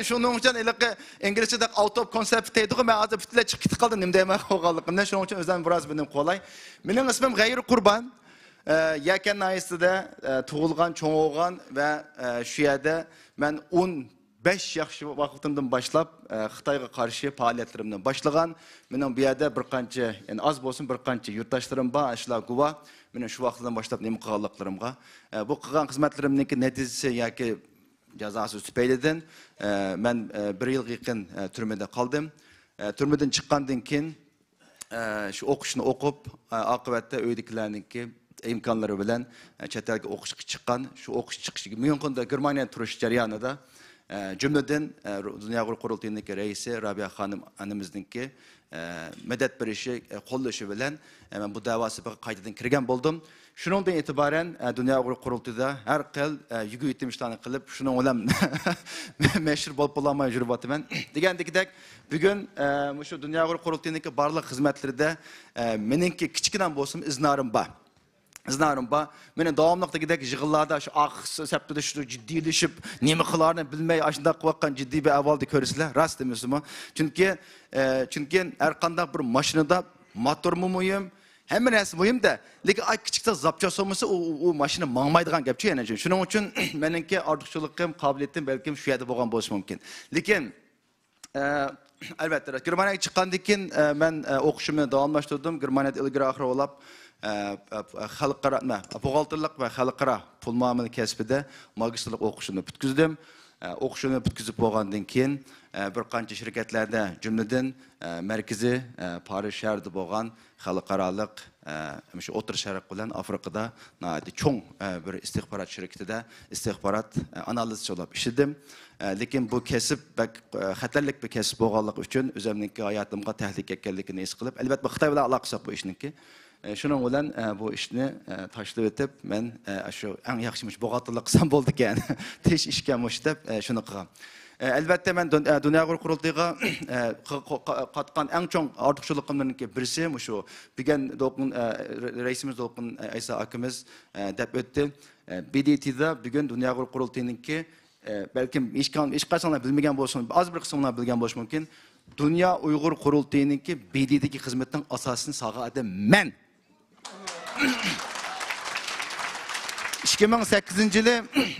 شۇنىڭ ئۈچۈن ھېلىقى ئىنگلىزچىدە out of concept دەيدىغۇ، مەن ھازىر پۈتۈنلەي چىقىپ كېتىپ قالدىم نېمە دەيمەن قالغانلىقىمنى. شۇنىڭ ئۈچۈن ئۆزۈمنى بىراز بىلىم قولاي. مېنىڭ ئىسمىم غەيرىي قۇربان. ئە، يەكەن ناھىيەسىدە، ئە، تۇغۇلغان، چوڭ بولغان ۋە، ئە، شۇ يەردە مەن ئون بەش ياش ۋاقتىمدىن باشلاپ، ئە، خىتايغا قارشى پائالىيەتلىرىمنى باشلىغان. مېنىڭ بۇ يەردە بىر قانچە، يەنى ئاز بولسۇن بىر قانچە يۇرتداشلىرىم بار، شۇلار گۇۋاھ. مېنىڭ شۇ ۋاقىتتىن باشلاپ نېمە قىلغانلىقلىرىمغا. ئە، بۇ قىلغان خىزمەتلىرىمنىڭكى نەتىجىسى ياكى جازاسى تۈپەيلىدىن، ئە، مەن، ئە، بىر يىلغا يېقىن، ئە، تۈرمىدە قالدىم. ئە، تۈرمىدىن چىققاندىن كېيىن، ئە، شۇ ئوقۇشنى ئوقۇپ، ئە، ئاقىۋەتتە ئۆيدىكىلەرنىڭكى ئىمكانلىرى بىلەن، ئە، چەت ئەلگە ئوقۇشقا چىققان. شۇ ئوقۇش چىقىش، مۇھىم كۈندە گېرمانىيەدە تۇرۇش جەريانىدا، ئە، جۈملىدىن، ئە، دۇنيا ئۇيغۇر قۇرۇلتىيىنىڭكى رەئىسى رابىيە خانىم ئانىمىزنىڭكى، ئە، مەدەت بېرىشى، ئە، قوللىشى بىلەن، ئە، مەن بۇ دەۋا سېپىغا قايتىدىن كىرگەن بولدۇم. شۇنىڭدىن ئېتىبارەن، ئە، دۇنيا ئۇيغۇر قۇرۇلتىيىدا ھەر خىل، ئە، يۈكۈ يېتىم ئىشلارنى قىلىپ، شۇنىڭ بىلەن مەشھۇر بولۇپ بولالماي يۈرۈۋاتىمەن. دېگەندىكىدەك، بۈگۈن، ئە، مۇشۇ دۇنيا ئۇيغۇر قۇرۇلتىيىنىڭكى بارلىق خىزمەتلىرىدە، ئە، مېنىڭكى كىچىككىنە بولسىمۇ ئىزنارىم بار. ئىزنارىم بار. مېنى داۋاملىق دېگۈدەك يىغىنلاردا شۇ ئاخىرقى سەپتىدە شۇ جىددىيلىشىپ، نېمە قىلارنى بىلمەي، ئاشۇنداق قىلىۋاتقان جىددىي بىر ئەھۋالدا كۆرىسىلەر. راست ئەمەسمۇ؟ چۈنكى، ئە، چۈنكى ھەر قانداق بىر ماشىنىدا موتورمۇ مۇھىم، ھەممە نەرسە مۇھىم-دە، لېكىن ئاي كىچىكسە زاپچاس بولمىسا، ئۇ، ئۇ، ئۇ ماشىنا ماڭمايدىغان گەپچۇ يەنە. شۇنىڭ ئۈچۈن مېنىڭكى ئارتۇقچىلىقىم، قابىلىيىتىم بەلكىم شۇ يەردە بولغان بولۇشى مۇمكىن. لېكىن، ئە، ئەلۋەتتە، گېرمانىيەگە چىققاندىن كېيىن، ئە، مەن، ئە، ئوقۇشۇمنى داۋاملاشتۇردۇم. گېرمانىيەدە ئىلگىرى ئاخىر بولاپ، ئە، ئە، خەلقئارا، نېمە، بوغالتىرلىق ۋە خەلقئارا پۇل مۇئامىلە كەسپىدە ماگىستىرلىق ئوقۇشۇمنى پۈتكۈزدۈم. ئە، ئوقۇشۇمنى پۈتكۈزۈپ بولغاندىن كېيىن، ئە، بىر قانچە شىركەتلەردە، جۈملىدىن، ئە، مەركىزى، ئە، پارىژ شەھىرىدە بولغان خەلقئارالىق، ئە، مۇشۇ ئوتتۇرا شەرق بىلەن ئافرىقىدا ناھايىتى چوڭ، ئە، بىر ئىستىخبارات شىركىتىدە ئىستىخبارات، ئە، ئانالىزچى بولۇپ ئىشلىدىم. ئە، لېكىن بۇ كەسىپ بەك، ئە، خەتەرلىك بىر كەسىپ بولغانلىقى ئۈچۈن ئۆزۈمنىڭكى ھاياتىمغا تەھلىكە ئىكەنلىكىنى ھېس قىلىپ، ئەلۋەتتە، بۇ خىتاي بىلەن ئالاقىسى يوق بۇ ئىشنىڭكى. ئە، شۇنىڭ بىلەن، ئە، بۇ ئىشنى، ئە، تاشلىۋېتىپ، مەن، ئە، شۇ ئەڭ ياخشى مۇشۇ بوغالتىرلىق قىلسام بولىدىكەن، تىنچ ئىشكەن مۇشۇ دەپ، ئە، شۇنى قىلغان. ئە، ئەلۋەتتە، مەن دۇن-، ئە، دۇنيا ئۇيغۇر قۇرۇلتىيىغا، ئە، قا-، قا-، قا-، قاتقان ئەڭ چوڭ ئارتۇقچىلىقىمنىڭكى بىرسى مۇشۇ. بۈگۈن دولقۇن، ئە، رە-، رەئىسىمىز دولقۇن، ئە، ئەيسا ئاكىمىز، ئە، دەپ ئۆتتى. ئە، بى دى تىدا بۈگۈن دۇنيا ئۇيغۇر قۇرۇلتىيىنىڭكى، ئە، بەلكىم ھېچ-، ھېچقايسىڭلار بىلمىگەن بولسۇن، ئاز بىر قىسمىڭلار بىلگەن بولۇشى مۇمكىن. دۇنيا ئۇيغۇر قۇرۇلتىيىنىڭكى بى دى تىدىكى خىزمىتىنىڭ ئاساسىنى سالغان ئادەم مەن. ئىككى مىڭ سەككىزىنچى يىلى،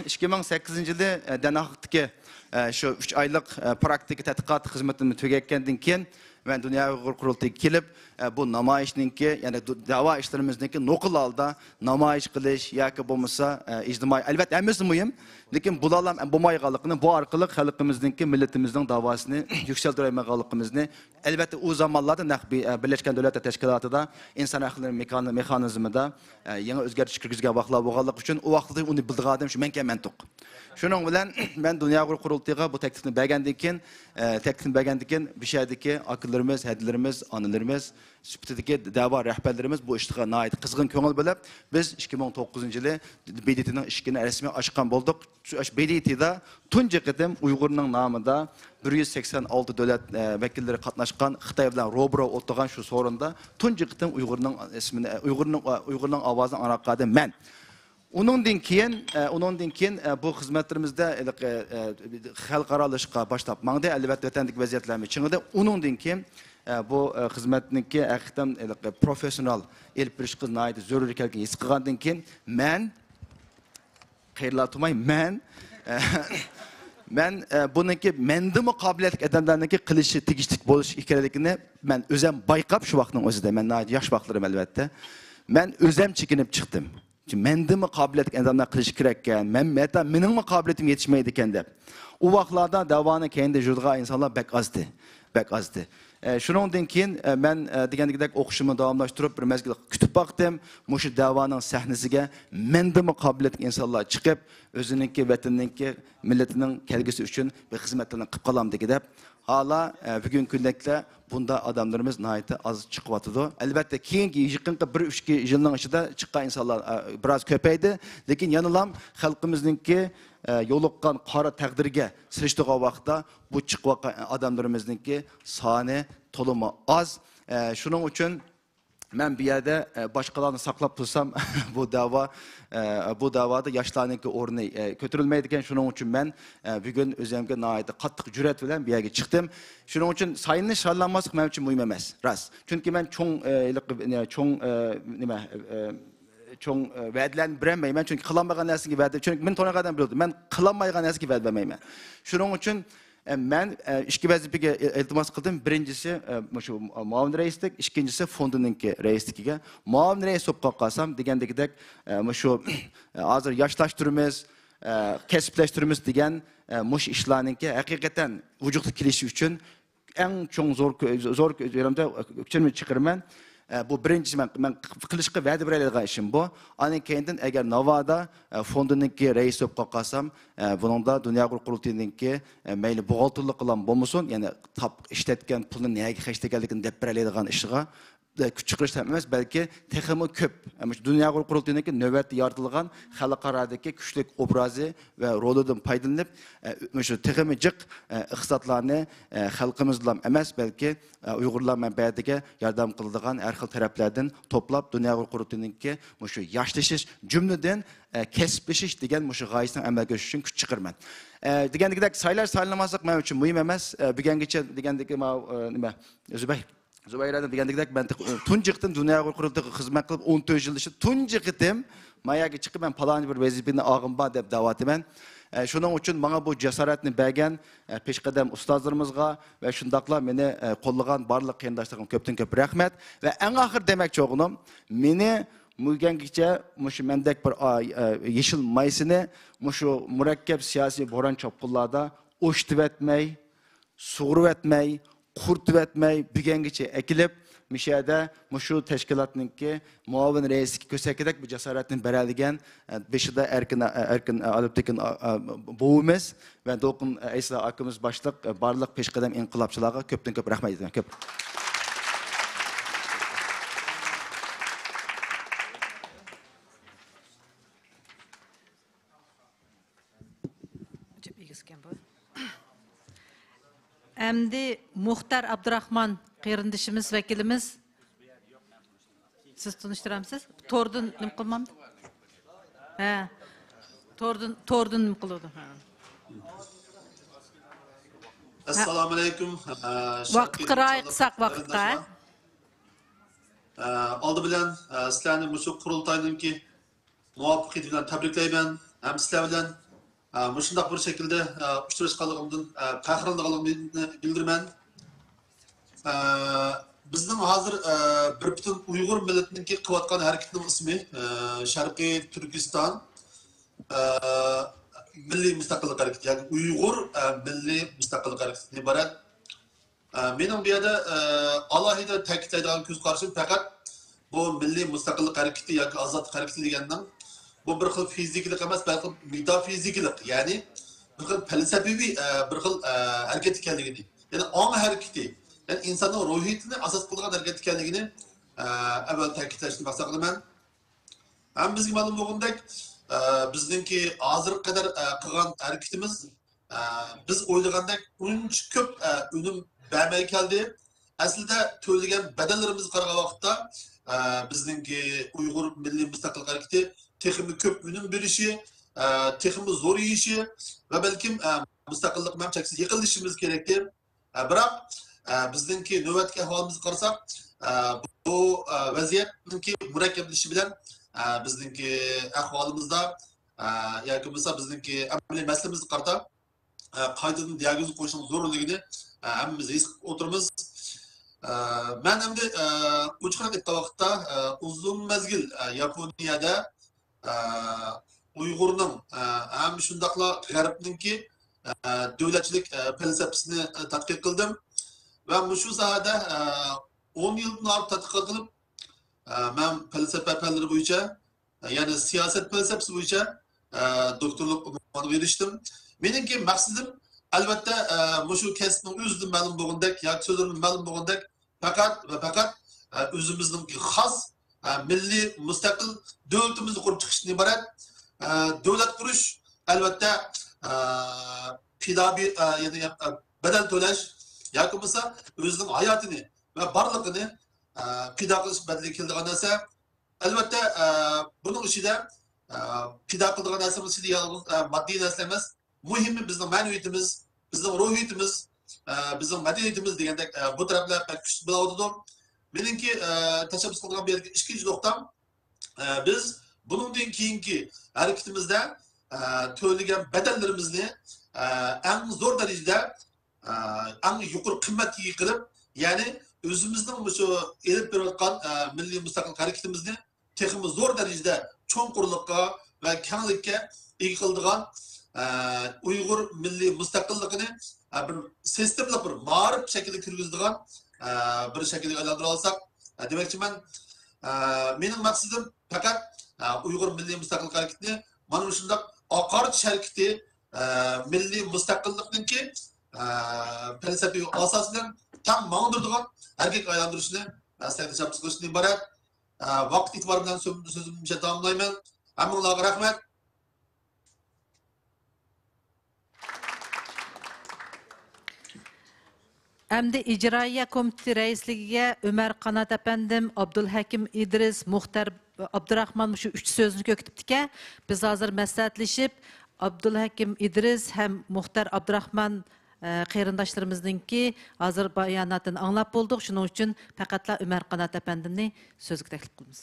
ئىككى مىڭ سەككىزىنچى يىلى، ئە، دەنھاگتىكى، ئە، شۇ ئۈچ ئايلىق، ئە، پراكتىكا تەتقىقات خىزمىتىمنى تۈگەتكەندىن كېيىن، مەن دۇنيا ئۇيغۇر قۇرۇلتىيىغا كېلىپ، ئە، بۇ نامايىشنىڭكى، يەنى دۇ-، دەۋا ئىشلىرىمىزنىڭكى نوقۇل ھالدا نامايىش قىلىش ياكى بولمىسا، ئە، ئىجتىمائىي، ئەلۋەتتە، ھەممىسى مۇھىم، لېكىن بۇلارلا بولمايدىغانلىقىنى، بۇ ئارقىلىق خەلقىمىزنىڭكى، مىللىتىمىزنىڭ داۋاسىنى يۈكسەلدۈرەلمەيدىغانلىقىمىزنى، ئەلۋەتتە، ئۇ زامانلاردا نەق بى-، ئە، بىرلەشكەن دۆلەتلەر تەشكىلاتىدا ئىنسان ھەقلىرى مېكان-، مېخانىزمىدا، ئە، يېڭى ئۆزگەرتىش كىرگۈزگەن ۋاقىتلار بولغانلىقى ئۈچۈن، ئۇ ۋاقىتتا ئۇنى بىلىدىغان ئادەم شۇ مەنكەن مەنتۇق. شۇنىڭ بىلەن مەن دۇنيا ئۇيغۇر قۇرۇلتىيىغا بۇ تەكلىپنى بەرگەندىن كېيىن، ئە، تەكلىپنى بەرگەندىن كېيىن، بۇ يەردىكى ئاكىلىرىمىز، ھەدىلىرىمىز، ئانىلىرىمىز سۈپىتىدىكى دەۋا رەھبەرلىرىمىز بۇ ئىشقا ناھايىتى قىزغىن كۆڭۈل بۆلۈپ، بىز ئىككى مىڭ توققۇزىنچى يىلى بى دى تىنىڭ ئىشىكىنى رەسمىي ئاچقان بولدۇق. شۇ، شۇ بى دى تىدا تۇنجى قېتىم ئۇيغۇرنىڭ نامىدا بىر يۈز سەكسەن ئالتە دۆلەت، ئە، ۋەكىللىرى قاتناشقان، خىتاي بىلەن روبىرو ئولتۇرغان شۇ سورۇندا تۇنجى قېتىم ئۇيغۇرنىڭ ئىسمىنى، ئۇيغۇرنىڭ، ئۇيغۇرنىڭ ئاۋازىنى ئاڭلاتقان مەن. ئۇنىڭدىن كېيىن، ئە، ئۇنىڭدىن كېيىن، ئە، بۇ خىزمەتلىرىمىزدە ھېلىقى، ئە، خەلقئارالىشىشقا باشلاپ ماڭدى. ئەلۋەتتە، ۋەتەندىكى ۋەزىيەتلەرمۇ چىڭىدى. ئۇنىڭدىن كېيىن، ئە، بۇ، ئە، خىزمەتنىڭكى ھەقىقەتەن ھېلىقى پروفېسسىونال ئېلىپ بېرىشقا ناھايىتى زۆرۈر ئىكەنلىكىنى ھېس قىلغاندىن كېيىن، مەن قېرىلار تۇرماي، مەن، مەن، ئە، بۇنىڭكى مەندىنمۇ قابىلىيەتلىك ئادەملەرنىڭكى قىلىشى تېگىشلىك بولۇش ئىكەنلىكىنى مەن ئۆزەم بايقاپ، شۇ ۋاقىتنىڭ ئۆزىدە، مەن ناھايىتى ياش ۋاقىتلىرىم ئەلۋەتتە، مەن ئۆزەم چېكىنىپ چىقتىم. مەندىنمۇ قابىلىيەتلىك ئادەملەر قىلىشى كېرەككەن، مەن، ھەتتا مېنىڭمۇ قابىلىيىتىم يېتىشمەيدىكەن دەپ. ئۇ ۋاقىتلاردا دەۋانىڭ كەينىدە يۈرىدىغان ئىنسانلار بەك ئازدى، بەك ئازدى. ئە، شۇنىڭدىن كېيىن، ئە، مەن، ئە، دېگەندىكىدەك ئوقۇشۇمنى داۋاملاشتۇرۇپ، بىر مەزگىل كۈتۈپ باقتىم. مۇشۇ دەۋانىڭ سەھنىسىگە مەندىنمۇ قابىلىيەتلىك ئىنسانلار چىقىپ، ئۆزىنىڭكى ۋەتىنىنىڭكى، مىللىتىنىڭ كەلگۈسى ئۈچۈن بىر خىزمەتلەرنى قىلىپ قالامدىكى دەپ. ھالا، ئە، بۈگۈنكى كۈندە بۇنداق ئادەملىرىمىز ناھايىتى ئاز چىقىۋاتىدۇ. ئەلۋەتتە، كېيىنكى يېقىنقى بىر ئۈچ يىلنىڭ ئىچىدە چىققان ئىنسانلار، ئە، بىراز كۆپەيدى. لېكىن يەنىلا خەلقىمىزنىڭكى، ئە، يولۇققان قارا تەقدىرگە سېلىشتۇرغان ۋاقىتتا، بۇ چىقىۋاتقان ئادەملىرىمىزنىڭكى سانى تولىمۇ ئاز. ئە، شۇنىڭ ئۈچۈن مەن بۇ يەردە، ئە، باشقىلارنى ساقلاپ تۇرسام، بۇ دەۋا، ئە، بۇ دەۋادا ياشلارنىڭكى ئورنى، ئە، كۆتۈرۈلمەيدىكەن. شۇنىڭ ئۈچۈن مەن، ئە، بۈگۈن ئۆزۈمگە ناھايىتى قاتتىق جۈرئەت بىلەن بۇ يەرگە چىقتىم. شۇنىڭ ئۈچۈن سايلىنىش، سايلانماسلىق مەن ئۈچۈن مۇھىم ئەمەس، راست. چۈنكى مەن چوڭ، ئە، ھېلىقى، ئە، چوڭ، ئە، نېمە، ئە، چوڭ، ئە، ۋەدىلەرنى بېرەلمەيمەن، چۈنكى قىلالمايدىغان نەرسىگە ۋەدە، چۈنكى مەن تونۇيدىغان ئادەم بىلىدۇ، مەن قىلالمايدىغان نەرسىگە ۋەدە بەرمەيمەن. شۇنىڭ ئۈچۈن، ئە، مەن، ئە، ئىككى ۋەزىپىگە ئىل-، ئىلتىماس قىلدىم. بىرىنچىسى، ئە، مۇشۇ مۇئاۋىن رەئىسلىك، ئىككىنچىسى فوندىنىڭكى رەئىسلىكىگە. مۇئاۋىن رەئىس بولۇپ قالسام، دېگەندىكىدەك، ئە، مۇشۇ، ئە، ھازىر ياشلاشتۇرىمىز، ئە، كەسىپلەشتۈرىمىز دېگەن، ئە، مۇشۇ ئىشلارنىڭكى ھەقىقەتەن ۋۇجۇدقا كېلىشى ئۈچۈن، ئەڭ چوڭ زور كۆ-، زور كۆ-، كۆلەمدە كۈچۈمنى چىقىرىمەن. ئە، بۇ بىرىنچىسى مەن، مەن قىلىشقا ۋەدە بېرەلەيدىغان ئىشىم بۇ. ئاندىن كېيىندىن ئەگەر ناۋادا، ئە، فوندىنىڭكى رەئىسى بولۇپ قالسام، ئە، بۇنىڭدا دۇنيا ئۇيغۇر قۇرۇلتىيىنىڭكى، ئە، مەيلى بوغالتىرلىق قىلغان بولمىسۇن، يەنى تاپ-، ئىشلەتكەن پۇلنى نەگە خەجلىگەنلىكىنى دەپ بېرەلەيدىغان ئىشىغا، ئە، كۈچ چىقىرىش ھەم ئەمەس، بەلكى تېخىمۇ كۆپ، ئە، مۇشۇ دۇنيا ئۇيغۇر قۇرۇلتىيىنىڭكى نۆۋەتتە يارىتىلغان خەلقئارادىكى كۈچلۈك ئوبرازى ۋە رولىدىن پايدىلىنىپ، ئە، مۇشۇ تېخىمۇ جىق، ئە، ئىقتىسادلارنى، ئە، خەلقىمىزلا ئەمەس، بەلكى، ئە، ئۇيغۇرلار مەنپەئەتىگە ياردەم قىلىدىغان ھەر خىل تەرەپلەردىن توپلاپ، دۇنيا ئۇيغۇر قۇرۇلتىيىنىڭكى مۇشۇ ياشلىشىش، جۈملىدىن، ئە، كەسىپلىشىش دېگەن مۇشۇ غايىسىنىڭ ئەمەلگە ئېشىشى ئۈچۈن كۈچ چىقىرىمەن. ئە، دېگەندىكىدەك، سايلاش، سايلىنالماسلىق مەن ئۈچۈن مۇھىم ئەمەس. ئە، بۈگۈنگىچە دېگەندىكى ماۋۇ، ئە، نېمە، زۇبەير. زۇبەيرەدىن دېگەندەك، مەن تېخى تۇنجى قېتىم دۇنيا ئۇيغۇر قۇرۇلتىيىغا خىزمەت قىلىپ، ئون تۆت يىل ئىچىدە تۇنجى قېتىم ماياگە چىقىپ، مەن پالانى بىر ۋەزىپىنى ئالغىنىم بار دەپ دەۋاتىمەن. ئە، شۇنىڭ ئۈچۈن ماڭا بۇ جاسارەتنى بەرگەن، ئە، پېشقەدەم ئۇستازلىرىمىزغا ۋە شۇنداقلا مېنى، ئە، قوللىغان بارلىق قېرىنداشلىرىمغا كۆپتىن كۆپ رەھمەت. ۋە ئەڭ ئاخىر دېمەكچى بولغىنىم، مېنى مۇگەنگىچە مۇشۇ مەندەك بىر ئا-، ئە، يېشىل مايسىنى مۇشۇ مۇرەككەپ سىياسىي بوران چاپقۇنلاردا ئوشتۇرۇۋەتمەي، سۇغۇرۇۋەتمەي، قۇرۇتۇۋەتمەي، بۈگۈنگىچە ئەكېلىپ، مۇشۇ يەردە مۇشۇ تەشكىلاتنىڭكى مۇئاۋىن رەئىسلىكى كۆرسەتكۈدەك بىر جاسارەتنى بېرەلىگەن، ئە، بېشىدا ئەركىن، ئە، ئەركىن، ئە، ئالپتېكىن، ئە، ئە، بوۋىمىز ۋە دولقۇن، ئە، ئەيسا ئاكىمىز باشلىق، ئە، بارلىق پېشقەدەم ئىنقىلابچىلارغا كۆپتىن كۆپ رەھمەت ئېيتىمەن. كۆپ. ئەمدى مۇختار ئابدۇراخمان قېرىندىشىمىز، ۋەكىلىمىز. سىز تونۇشتۇرامسىز؟ توردىن نېمە قىلمامدۇ؟ ھە. توردىن، توردىن نېمە قىلىدۇ؟ ھە. ئەسسالامۇئەلەيكۇم. ۋاقىتقا رىئايە قىلساق، ۋاقىتقا. ئالدى بىلەن، ئە، سىلەرنى مۇشۇ قۇرۇلتاينىڭكى مۇۋەپپەقىيىتى بىلەن تەبرىكلەيمەن ھەم سىلەر بىلەن، ئە، مۇشۇنداق بىر شەكىلدە، ئە، ئۇچراشقانلىقىمدىن، ئە، پەخىرلىنىدىغانلىقىمنى بىلدۈرىمەن. ئە، بىزنىڭ ھازىر، ئە، بىر پۈتۈن ئۇيغۇر مىللىتىنىڭكى قىلىۋاتقان ھەرىكىتىنىڭ ئىسمى، ئە، شەرقىي تۈركىستان، ئە، مىللىي مۇستەقىللىق ھەرىكىتى ياكى ئۇيغۇر، ئە، مىللىي مۇستەقىللىق ھەرىكىتىدىن ئىبارەت. ئە، مېنىڭ بۇ يەردە، ئە، ئالاھىدە تەكىتلەيدىغان كۆز قارىشىم پەقەت بۇ مىللىي مۇستەقىللىق ھەرىكىتى ياكى ئازادلىق ھەرىكىتى دېگەننىڭ بۇ بىر خىل فىزىكىلىق ئەمەس، بەلكى مېتافىزىكىلىق، يەنى بىر خىل پەلسەپىۋى، ئە، بىر خىل، ئە، ھەرىكەت ئىكەنلىكىنى، يەنى ئاڭ ھەرىكىتى، يەنى ئىنساننىڭ روھىيىتىنى ئاساس قىلىدىغان ھەرىكەت ئىكەنلىكىنى، ئە، ئەۋۋەل تەكىتلەشنى مەقسەت قىلىمەن. ھەممىمىزگە مەلۇم بولغىنىدەك، ئە، بىزنىڭكى ھازىرغا قەدەر، ئە، قىلغان ھەرىكىتىمىز، ئە، بىز ئويلىغاندەك ئۇنچە كۆپ، ئە، ئۈنۈم بەرمەي كەلدى. ئەسلىدە تۆلىگەن بەدەللىرىمىزگە قارىغان ۋاقىتتا، ئە، بىزنىڭكى ئۇيغۇر مىللىي مۇستەقىللىق ھەرىكىتى تېخىمۇ كۆپ ئۈنۈم بېرىشى، ئە، تېخىمۇ زورىيىشى ۋە بەلكىم، ئە، مۇستەقىللىققا ھەم چەكسىز يېقىنلىشىشىمىز كېرەكتى. ئە، بىراق، ئە، بىزنىڭكى نۆۋەتتىكى ئەھۋالىمىزغا قارىساق، ئە، بۇ، ئە، ۋەزىيەتنىڭكى مۇرەككەپلىشىشى بىلەن، ئە، بىزنىڭكى ئەھۋالىمىزدا، ئە، ياكى بولمىسا بىزنىڭكى ئەمەلىي مەسىلىمىزگە قارىتا، ئە، قايتىدىن دىياگنوز قويۇشنىڭ زۆرۈرلۈكىنى، ئە، ھەممىمىز ھېس قىلىپ ئولتۇرىمىز. ئە، مەن ئەمدى، ئە، ئوچۇقراق ئېيتقان ۋاقىتتا، ئە، ئۇزۇن مەزگىل، ئە، ياپونىيەدە ئە، ئۇيغۇرنىڭ، ئە، ھەم شۇنداقلا غەربنىڭكى، ئە، دۆلەتچىلىك، ئە، پەلسەپىسىنى، ئە، تەتقىق قىلدىم. ۋە مۇشۇ ساھەدە، ئە، ئون يىلدىن ئارتۇق تەتقىقات قىلىپ، ئە، مەن پەلسەپە پەنلىرى بويىچە، ئە، يەنى سىياسەت پەلسەپىسى بويىچە، ئە، دوكتورلۇق ئۇنۋانىغا ئېرىشتىم. مېنىڭكى مەقسىتىم، ئەلۋەتتە، ئە، مۇشۇ كەسىپنىڭ ئۆزىدىن مەلۇم بولغىنىدەك ياكى سۆزلىرىمدىن مەلۇم بولغىنىدەك، پەقەت ۋە پەقەت، ئە، ئۆزىمىزنىڭكى خاس، ئە، مىللىي مۇستەقىل دۆلىتىمىزنى قۇرۇپ چىقىشتىن ئىبارەت. ئە، دۆلەت قۇرۇش، ئەلۋەتتە، ئە، پىدا بى-، ئە، يەنى، ئە، بەدەل تۆلەش ياكى بولمىسا ئۆزىنىڭ ھاياتىنى ۋە بارلىقىنى، ئە، پىدا قىلىش بەدىلىگە كېلىدىغان نەرسە. ئەلۋەتتە، ئە، بۇنىڭ ئىچىدە، ئە، پىدا قىلىدىغان نەرسىمىز ئىچىدە يالغۇز، ئە، ماددىي نەرسە ئەمەس. مۇھىمى بىزنىڭ مەنىۋىيىتىمىز، بىزنىڭ روھىيىتىمىز، ئە، بىزنىڭ مەدەنىيىتىمىز دېگەندەك، ئە، بۇ تەرەپلەر بەك كۈچلۈك بولۇۋاتىدۇ. مېنىڭكى، ئە، تەشەببۇس قىلىدىغان بۇ يەردىكى ئىككىنچى نۇقتام، ئە، بىز بۇنىڭدىن كېيىنكى ھەرىكىتىمىزدە، ئە، تۆلىگەن بەدەللىرىمىزنى، ئە، ئەڭ زور دەرىجىدە، ئە، ئەڭ يۇقىرى قىممەتكە ئىگە قىلىپ، يەنى ئۆزىمىزنىڭ مۇشۇ ئېلىپ بېرىۋاتقان، ئە، مىللىي مۇستەقىللىق ھەرىكىتىمىزنى تېخىمۇ زور دەرىجىدە چوڭقۇرلۇققا ۋە كەڭلىككە ئىگە قىلىدىغان، ئە، ئۇيغۇر مىللىي مۇستەقىللىقىنى، ئە، بىر سىستېمىلىق بىر مائارىپ شەكلىگە كىرگۈزىدىغان، ئە، بىر شەكىلگە ئايلاندۇرالىساق، ئە، دېمەكچىمەن. ئە، مېنىڭ مەقسىتىم پەقەت، ئە، ئۇيغۇر مىللىي مۇستەقىللىق ھەرىكىتىنى مانا مۇشۇنداق ئاقارتىش ھەرىكىتى، ئە، مىللىي مۇستەقىللىقنىڭكى، ئە، پەلسەپىۋى ئاساسى بىلەن تەڭ ماڭدۇرىدىغان ھەرىكەتكە ئايلاندۇرۇشنى مەقسەت تەشەببۇس قىلىشتىن ئىبارەت. ئە، ۋاقىت ئېتىبارى بىلەن سۆ-، سۆزۈمنى مۇشۇ يەردە تاماملايمەن. ھەممىڭلارغا رەھمەت. ئەمدى ئىجرائىيە كومىتېتى رەئىسلىكىگە ئۆمەر قانات ئەپەندىم، ئابدۇلھەكىم ئىدرىس، مۇختەر ئابدۇراخمان مۇشۇ ئۈچ سۆزنى كۆكتۈپتىكەن. بىز ھازىر مەسلىھەتلىشىپ، ئابدۇلھەكىم ئىدرىس ھەم مۇختەر ئابدۇراخمان، ئە، قېرىنداشلىرىمىزنىڭكى ھازىر باياناتىنى ئاڭلاپ بولدۇق. شۇنىڭ ئۈچۈن پەقەتلا ئۆمەر قانات ئەپەندىمنى سۆزگە تەكلىپ قىلىمىز.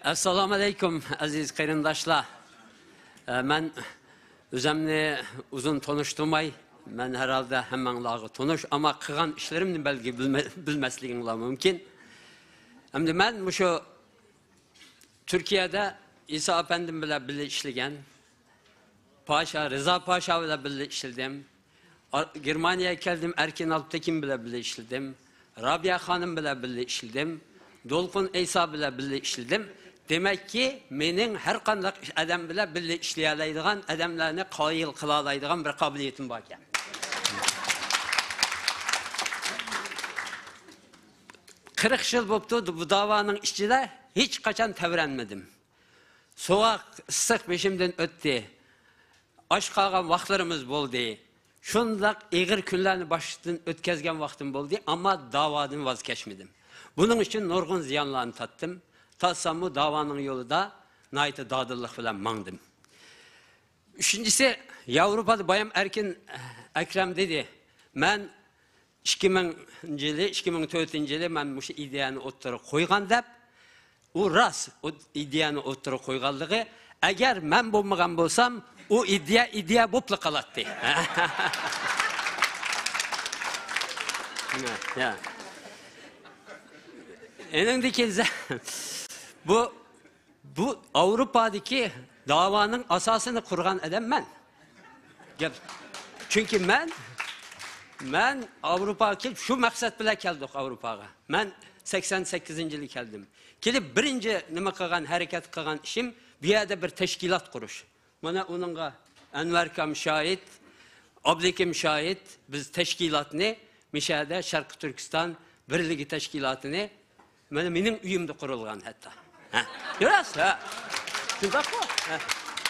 ئەسسالامۇ ئەلەيكۇم، ئەزىز قېرىنداشلار. ئە، مەن ئۆزۈمنى ئۇزۇن تونۇشتۇرماي، مەن ھەرھالدا ھەممەڭلارغا تونۇش، ئەمما قىلغان ئىشلىرىمنى بەلكى بىلمە-، بىلمەسلىكىڭلار مۇمكىن. ئەمدى مەن مۇشۇ تۈركىيەدە ئىسا ئەپەندىم بىلەن بىللە ئىشلىگەن، پاشا، رىزا پاشا بىلەن بىللە ئىشلىدىم. ئا-، گېرمانىيەگە كەلدىم، ئەركىن ئالپتېكىن بىلەن بىللە ئىشلىدىم. رابىيە خانىم بىلەن بىللە ئىشلىدىم. دولقۇن ئەيسا بىلەن بىللە ئىشلىدىم. دېمەككى، مېنىڭ ھەر قانداق ئادەم بىلەن بىللە ئىشلىيەلەيدىغان، ئادەملەرنى قايىل قىلالايدىغان بىر قابىلىيىتىم باركەن. قىرىق يىل بوپتۇ بۇ داۋانىڭ ئىچىدە، ھېچقاچان تەۋرەنمىدىم. سوغۇق، ئىسسىق بېشىمدىن ئۆتتى. ئاچ قالغان ۋاقىتلىرىمىز بولدى. شۇنداق ئېغىر كۈنلەرنى باشتىن ئۆتكەزگەن ۋاقتىم بولدى، ئەمما داۋادىن ۋاز كەچمىدىم. بۇنىڭ ئۈچۈن نۇرغۇن زىيانلارنى تارتتىم. تارتساممۇ داۋانىڭ يولىدا ناھايىتى دادىللىق بىلەن ماڭدىم. ئۈچىنچىسى، ياۋروپادا بايام ئەركىن ئەكرەم دېدى، مەن ئىككى مىڭىنچى يىلى، ئىككى مىڭ تۆتىنچى يىلى مەن مۇشۇ ئىدىيەنى ئوتتۇرىغا قويغان دەپ، ئۇ راست، ئۇ ئىدىيەنى ئوتتۇرىغا قويغانلىقى، ئەگەر مەن بولمىغان بولسام، ئۇ ئىدىيە ئىدىيە بوپلا قالاتتى. يا. ئېنىڭدىكى بۇ بۇ ئاۋروپادىكى داۋانىڭ ئاساسىنى قۇرغان ئادەم مەن. گەپ. چۈنكى مەن، مەن ئاۋروپاغا كېلىپ، شۇ مەقسەت بىلەن كەلدۇق ئاۋروپاغا. مەن سەكسەن سەككىزىنچى يىلى كەلدىم. كېلىپ بىرىنچى نېمە قىلغان، ھەرىكەت قىلغان ئىشىم بۇ يەردە بىر تەشكىلات قۇرۇش. مانا ئۇنىڭغا ئەنۋەركام شاھىت، ئابلىكىم شاھىت، بىز تەشكىلاتنى مىشەدە شەرقىي تۈركىستان بىرلىكى تەشكىلاتىنى مانا مېنىڭ ئۆيۈمدە قۇرۇلغان ھەتتا. ھە. راست، ھە. شۇنداققۇ؟ ھە.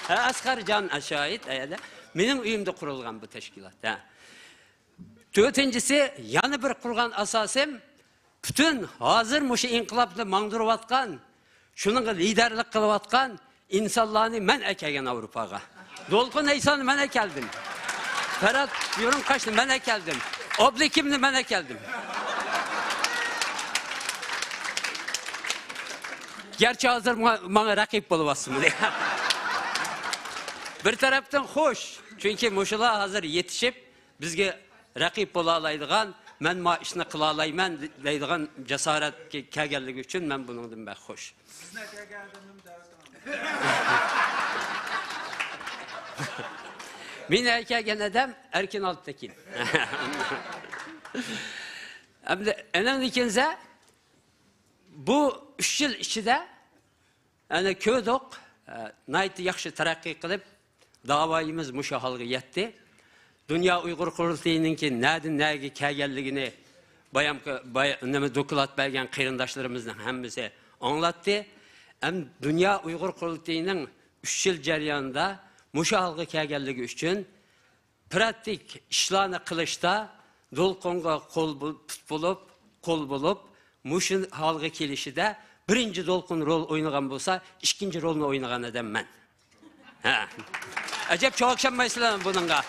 ھە، ئەسقەرجان شاھىت، ئەيەدە. مېنىڭ ئۆيۈمدە قۇرۇلغان بۇ تەشكىلات. ھە. تۆتىنچىسى، يەنە بىر قۇرغان ئاساسىم، پۈتۈن ھازىر مۇشۇ ئىنقىلابنى ماڭدۇرۇۋاتقان، شۇنىڭغا لىدەرلىك قىلىۋاتقان ئىنسانلارنى مەن ئەكەلگەن ئاۋروپاغا. دولقۇن ئەيسانى مەن ئەكەلدىم. فەرھاد يۇرۇڭقاشنى مەن ئەكەلدىم. ئابلىكىمنى مەن ئەكەلدىم. گەرچە ھازىر ما-، ماڭا رەقىب بولۇۋاتسىمۇ. بىر تەرەپتىن خوش، چۈنكى مۇشۇلار ھازىر يېتىشىپ، بىزگە رەقىب بولالايدىغان، مەن ما ئىشنى قىلالايمەن دەيدىغان جاسارەتكە كەلگەنلىكى ئۈچۈن مەن بۇنىڭدىن بەك خۇش. سىزنى كەلگەن ئادەمنىمۇ دەۋەت قىلىڭ. مېنى كەلگەن ئادەم ئەركىن ئالپتەكىن. ئەمدى ئېنىڭدىن كېيىنسە، بۇ ئۈچ يىل ئىچىدە ئەنە كۆردۇق، ئە، ناھايىتى ياخشى تەرەققىي قىلىپ، داۋايىمىز مۇشۇ ھالغا يەتتى. دۇنيا ئۇيغۇر قۇرۇلتىيىنىڭكى نەدىن نەگە كەلگەنلىكىنى بايامقى، باي-، نېمە، دوكلات بەرگەن قېرىنداشلىرىمىزنىڭ ھەممىسى ئاڭلاتتى. ھەم دۇنيا ئۇيغۇر قۇرۇلتىيىنىڭ ئۈچ يىل جەريانىدا مۇشۇ ھالغا كەلگەنلىكى ئۈچۈن پراتىك ئىشلارنى قىلىشتا دولقۇنغا قول بول-، پۇت بولۇپ، قول بولۇپ، مۇشۇ ھالغا كېلىشىدە بىرىنچى دولقۇن رول ئوينىغان بولسا، ئىككىنچى رولنى ئوينىغان ئادەم مەن. ھە. ئەجەب چاۋاك چالمايسىلەر بۇنىڭغا.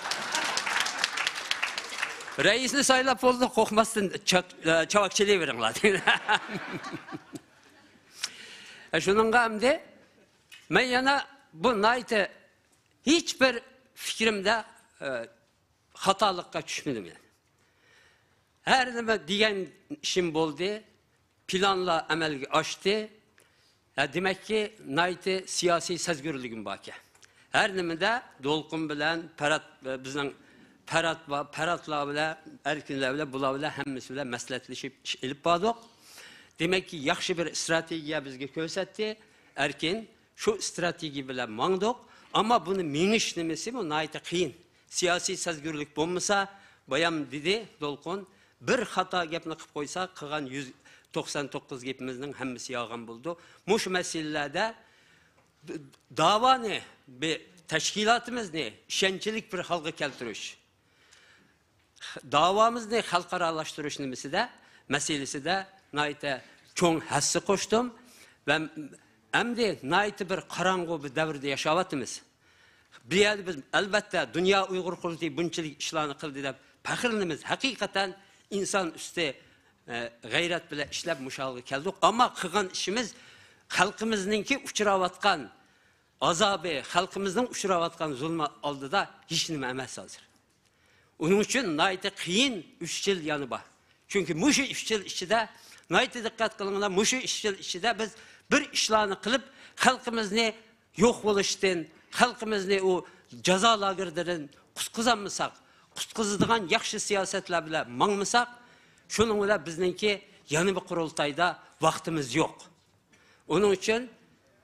رەئىسنى سايلاپ بولدى، قورقماستىن چاك-، چاۋاك چېلىۋېرىڭلار. شۇنىڭغا ئەمدى مەن يەنە بۇ ناھايىتى ھېچبىر پىكرىمدە، ئە، خاتالىققا چۈشمىدىم يەنە. ھەر نېمە دېگەن ئىشىم بولدى، پىلانلار ئەمەلگە ئاشتى. ھە، دېمەككى، ناھايىتى سىياسىي سەزگۈرلۈكۈم باركەن. ھەر نېمىدە دولقۇن بىلەن پەرات، بىزنىڭ پەرات بار، پەراتلار بىلەن، ئەركىنلەر بىلەن، بۇلار بىلەن ھەممىسى بىلەن مەسلىھەتلىشىپ ئىش ئېلىپ باردۇق. دېمەككى، ياخشى بىر ئىستراتېگىيە بىزگە كۆرسەتتى ئەركىن. شۇ ئىستراتېگىيە بىلەن ماڭدۇق. ئەمما بۇنى مېڭىش نېمىسى بۇ ناھايىتى قىيىن. سىياسىي سەزگۈرلۈك بولمىسا، بايام دېدى دولقۇن، بىر خاتا گەپنى قىلىپ قويسا، قىلغان يۈز توقسان توققۇز گېپىمىزنىڭ ھەممىسى يالغان بولىدۇ. مۇشۇ مەسىلىلەردە داۋانى، بى-، تەشكىلاتىمىزنى ئىشەنچلىك بىر ھالغا كەلتۈرۈش، داۋامىزنى خەلقئارالاشتۇرۇش نېمىسىدە، مەسىلىسىدە ناھايىتى چوڭ ھەسسە قوشتۇم ۋە ئەمدى ناھايىتى بىر قاراڭغۇ بىر دەۋردە ياشاۋاتىمىز. بۇ يەردە بىز، ئەلۋەتتە، دۇنيا ئۇيغۇر قۇرۇلتىيى بۇنچىلىك ئىشلارنى قىلدى دەپ پەخىرلىنىمىز. ھەقىقەتەن ئىنسان ئۈستى، ئە، غەيرەت بىلەن ئىشلەپ مۇشۇ ھالغا كەلدۇق. ئەمما قىلغان ئىشىمىز خەلقىمىزنىڭكى ئۇچراۋاتقان ئازابى، خەلقىمىزنىڭ ئۇچراۋاتقان زۇلمى ئالدىدا ھېچنېمە ئەمەس ھازىر. ئۇنىڭ ئۈچۈن ناھايىتى قىيىن ئۈچ يىل يەنە بار. چۈنكى مۇشۇ ئۈچ يىل ئىچىدە، ناھايىتى دىققەت قىلىڭلار، مۇشۇ ئۈچ يىل ئىچىدە بىز بىر ئىشلارنى قىلىپ، خەلقىمىزنى يوق بولۇشتىن، خەلقىمىزنى ئۇ جازا لاگېرلىرىدىن قۇتقۇزالمىساق، قۇتقۇزىدىغان ياخشى سىياسەتلەر بىلەن ماڭمىساق، شۇنىڭ بىلەن بىزنىڭكى يەنە بىر قۇرۇلتايدا ۋاقتىمىز يوق. ئۇنىڭ ئۈچۈن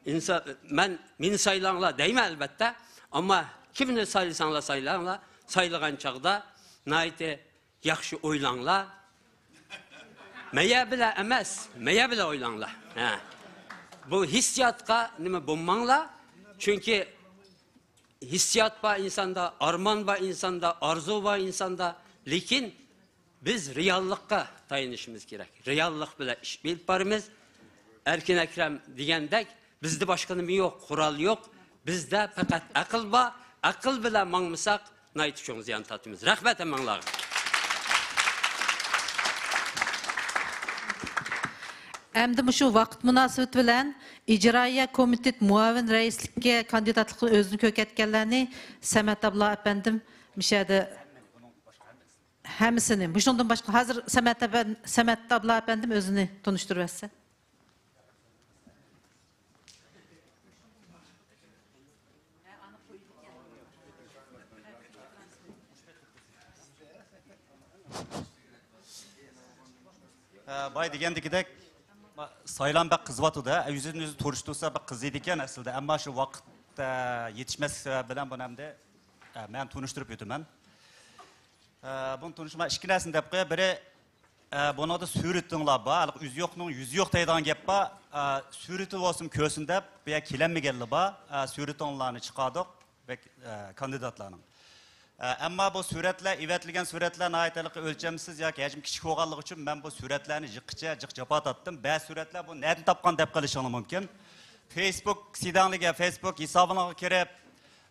ئىنسا-، مەن، مېنى سايلاڭلار دەيمەن، ئەلۋەتتە. ئەمما كىمنى سايلىساڭلار سايلاڭلار، سايلىغان چاغدا ناھايىتى ياخشى ئويلاڭلار. مەيە بىلەن ئەمەس، مەيە بىلەن ئويلاڭلار. ھە. بۇ ھېسسىياتقا نېمە بولماڭلار. چۈنكى ھېسسىيات بار ئىنساندا، ئارمان بار ئىنساندا، ئارزۇ بار ئىنساندا. لېكىن بىز رېئاللىققا تايىنىشىمىز كېرەك. رېئاللىق بىلەن ئىش ئېلىپ بارىمىز. ئەركىن ئەكرەم دېگەندەك، بىزدە باشقا نېمە يوق، قورال يوق. بىزدە پەقەت ئەقىل بار. ئەقىل بىلەن ماڭمىساق، ناھايىتى چوڭ زىيان تارتىمىز. رەھمەت ھەممىڭلارغا. ئەمدى مۇشۇ ۋاقىت مۇناسىۋىتى بىلەن ئىجرائىيە كومىتېت مۇئاۋىن رەئىسلىككە كاندىداتلىققا ئۆزىنى كۆرسەتكەنلەرنى سەمەت ئابلا ئەپەندىم مۇشۇ يەردە ھەممىسىنى، مۇشۇنىڭدىن باشقا، ھازىر سەمەت ئەپەن-، سەمەت ئابلا ئەپەندىم ئۆزىنى تونۇشتۇرۇۋەتسە. ئە، باي دېگەندىكىدەك، سايلام بەك قىزىۋاتىدۇ، ھە، يۈزدىن يۈز تونۇشتۇرسا بەك قىزىيدىكەن ئەسلىدە، ئەمما شۇ ۋاقىت، ئە، يېتىشمەسلىك سەۋەبى بىلەن بۇنى ئەمدى، ئە، مەن تونۇشتۇرۇپ ئۆتىمەن. ئە، بۇنى تونۇشما ئىككى نەرسىنى دەپ قوياي. بىرى، ئە، بۇنىڭدا سۈرىتىڭلار بار. ھېلىقى ئۆزى يوقنىڭ يۈزى يوق دەيدىغان گەپ بار. ئە، سۈرىتى بولسىمۇ كۆرسۇن دەپ، بۇ يەرگە كېلەلمىگەنلا بار. ئە، سۈرىتىڭلارنى چىقاردۇق. بەك، ئە، كاندىداتلارنىڭ. ئە، ئەمما بۇ سۈرەتلەر، ئەۋەتىلگەن سۈرەتلەر ناھايىتى ھېلىقى ئۆلچەمسىز ياكى ھەجمى كىچىك بولغانلىقى ئۈچۈن مەن بۇ سۈرەتلەرنى يىغقىچە جىق جاپا تارتتىم. بەزى سۈرەتلەر بۇ نەدىن تاپقان دەپ قېلىشىڭلار مۇمكىن. فېيسبۇك سىداڭلىگە، فېيسبۇك ھېسابىڭلارغا كىرىپ،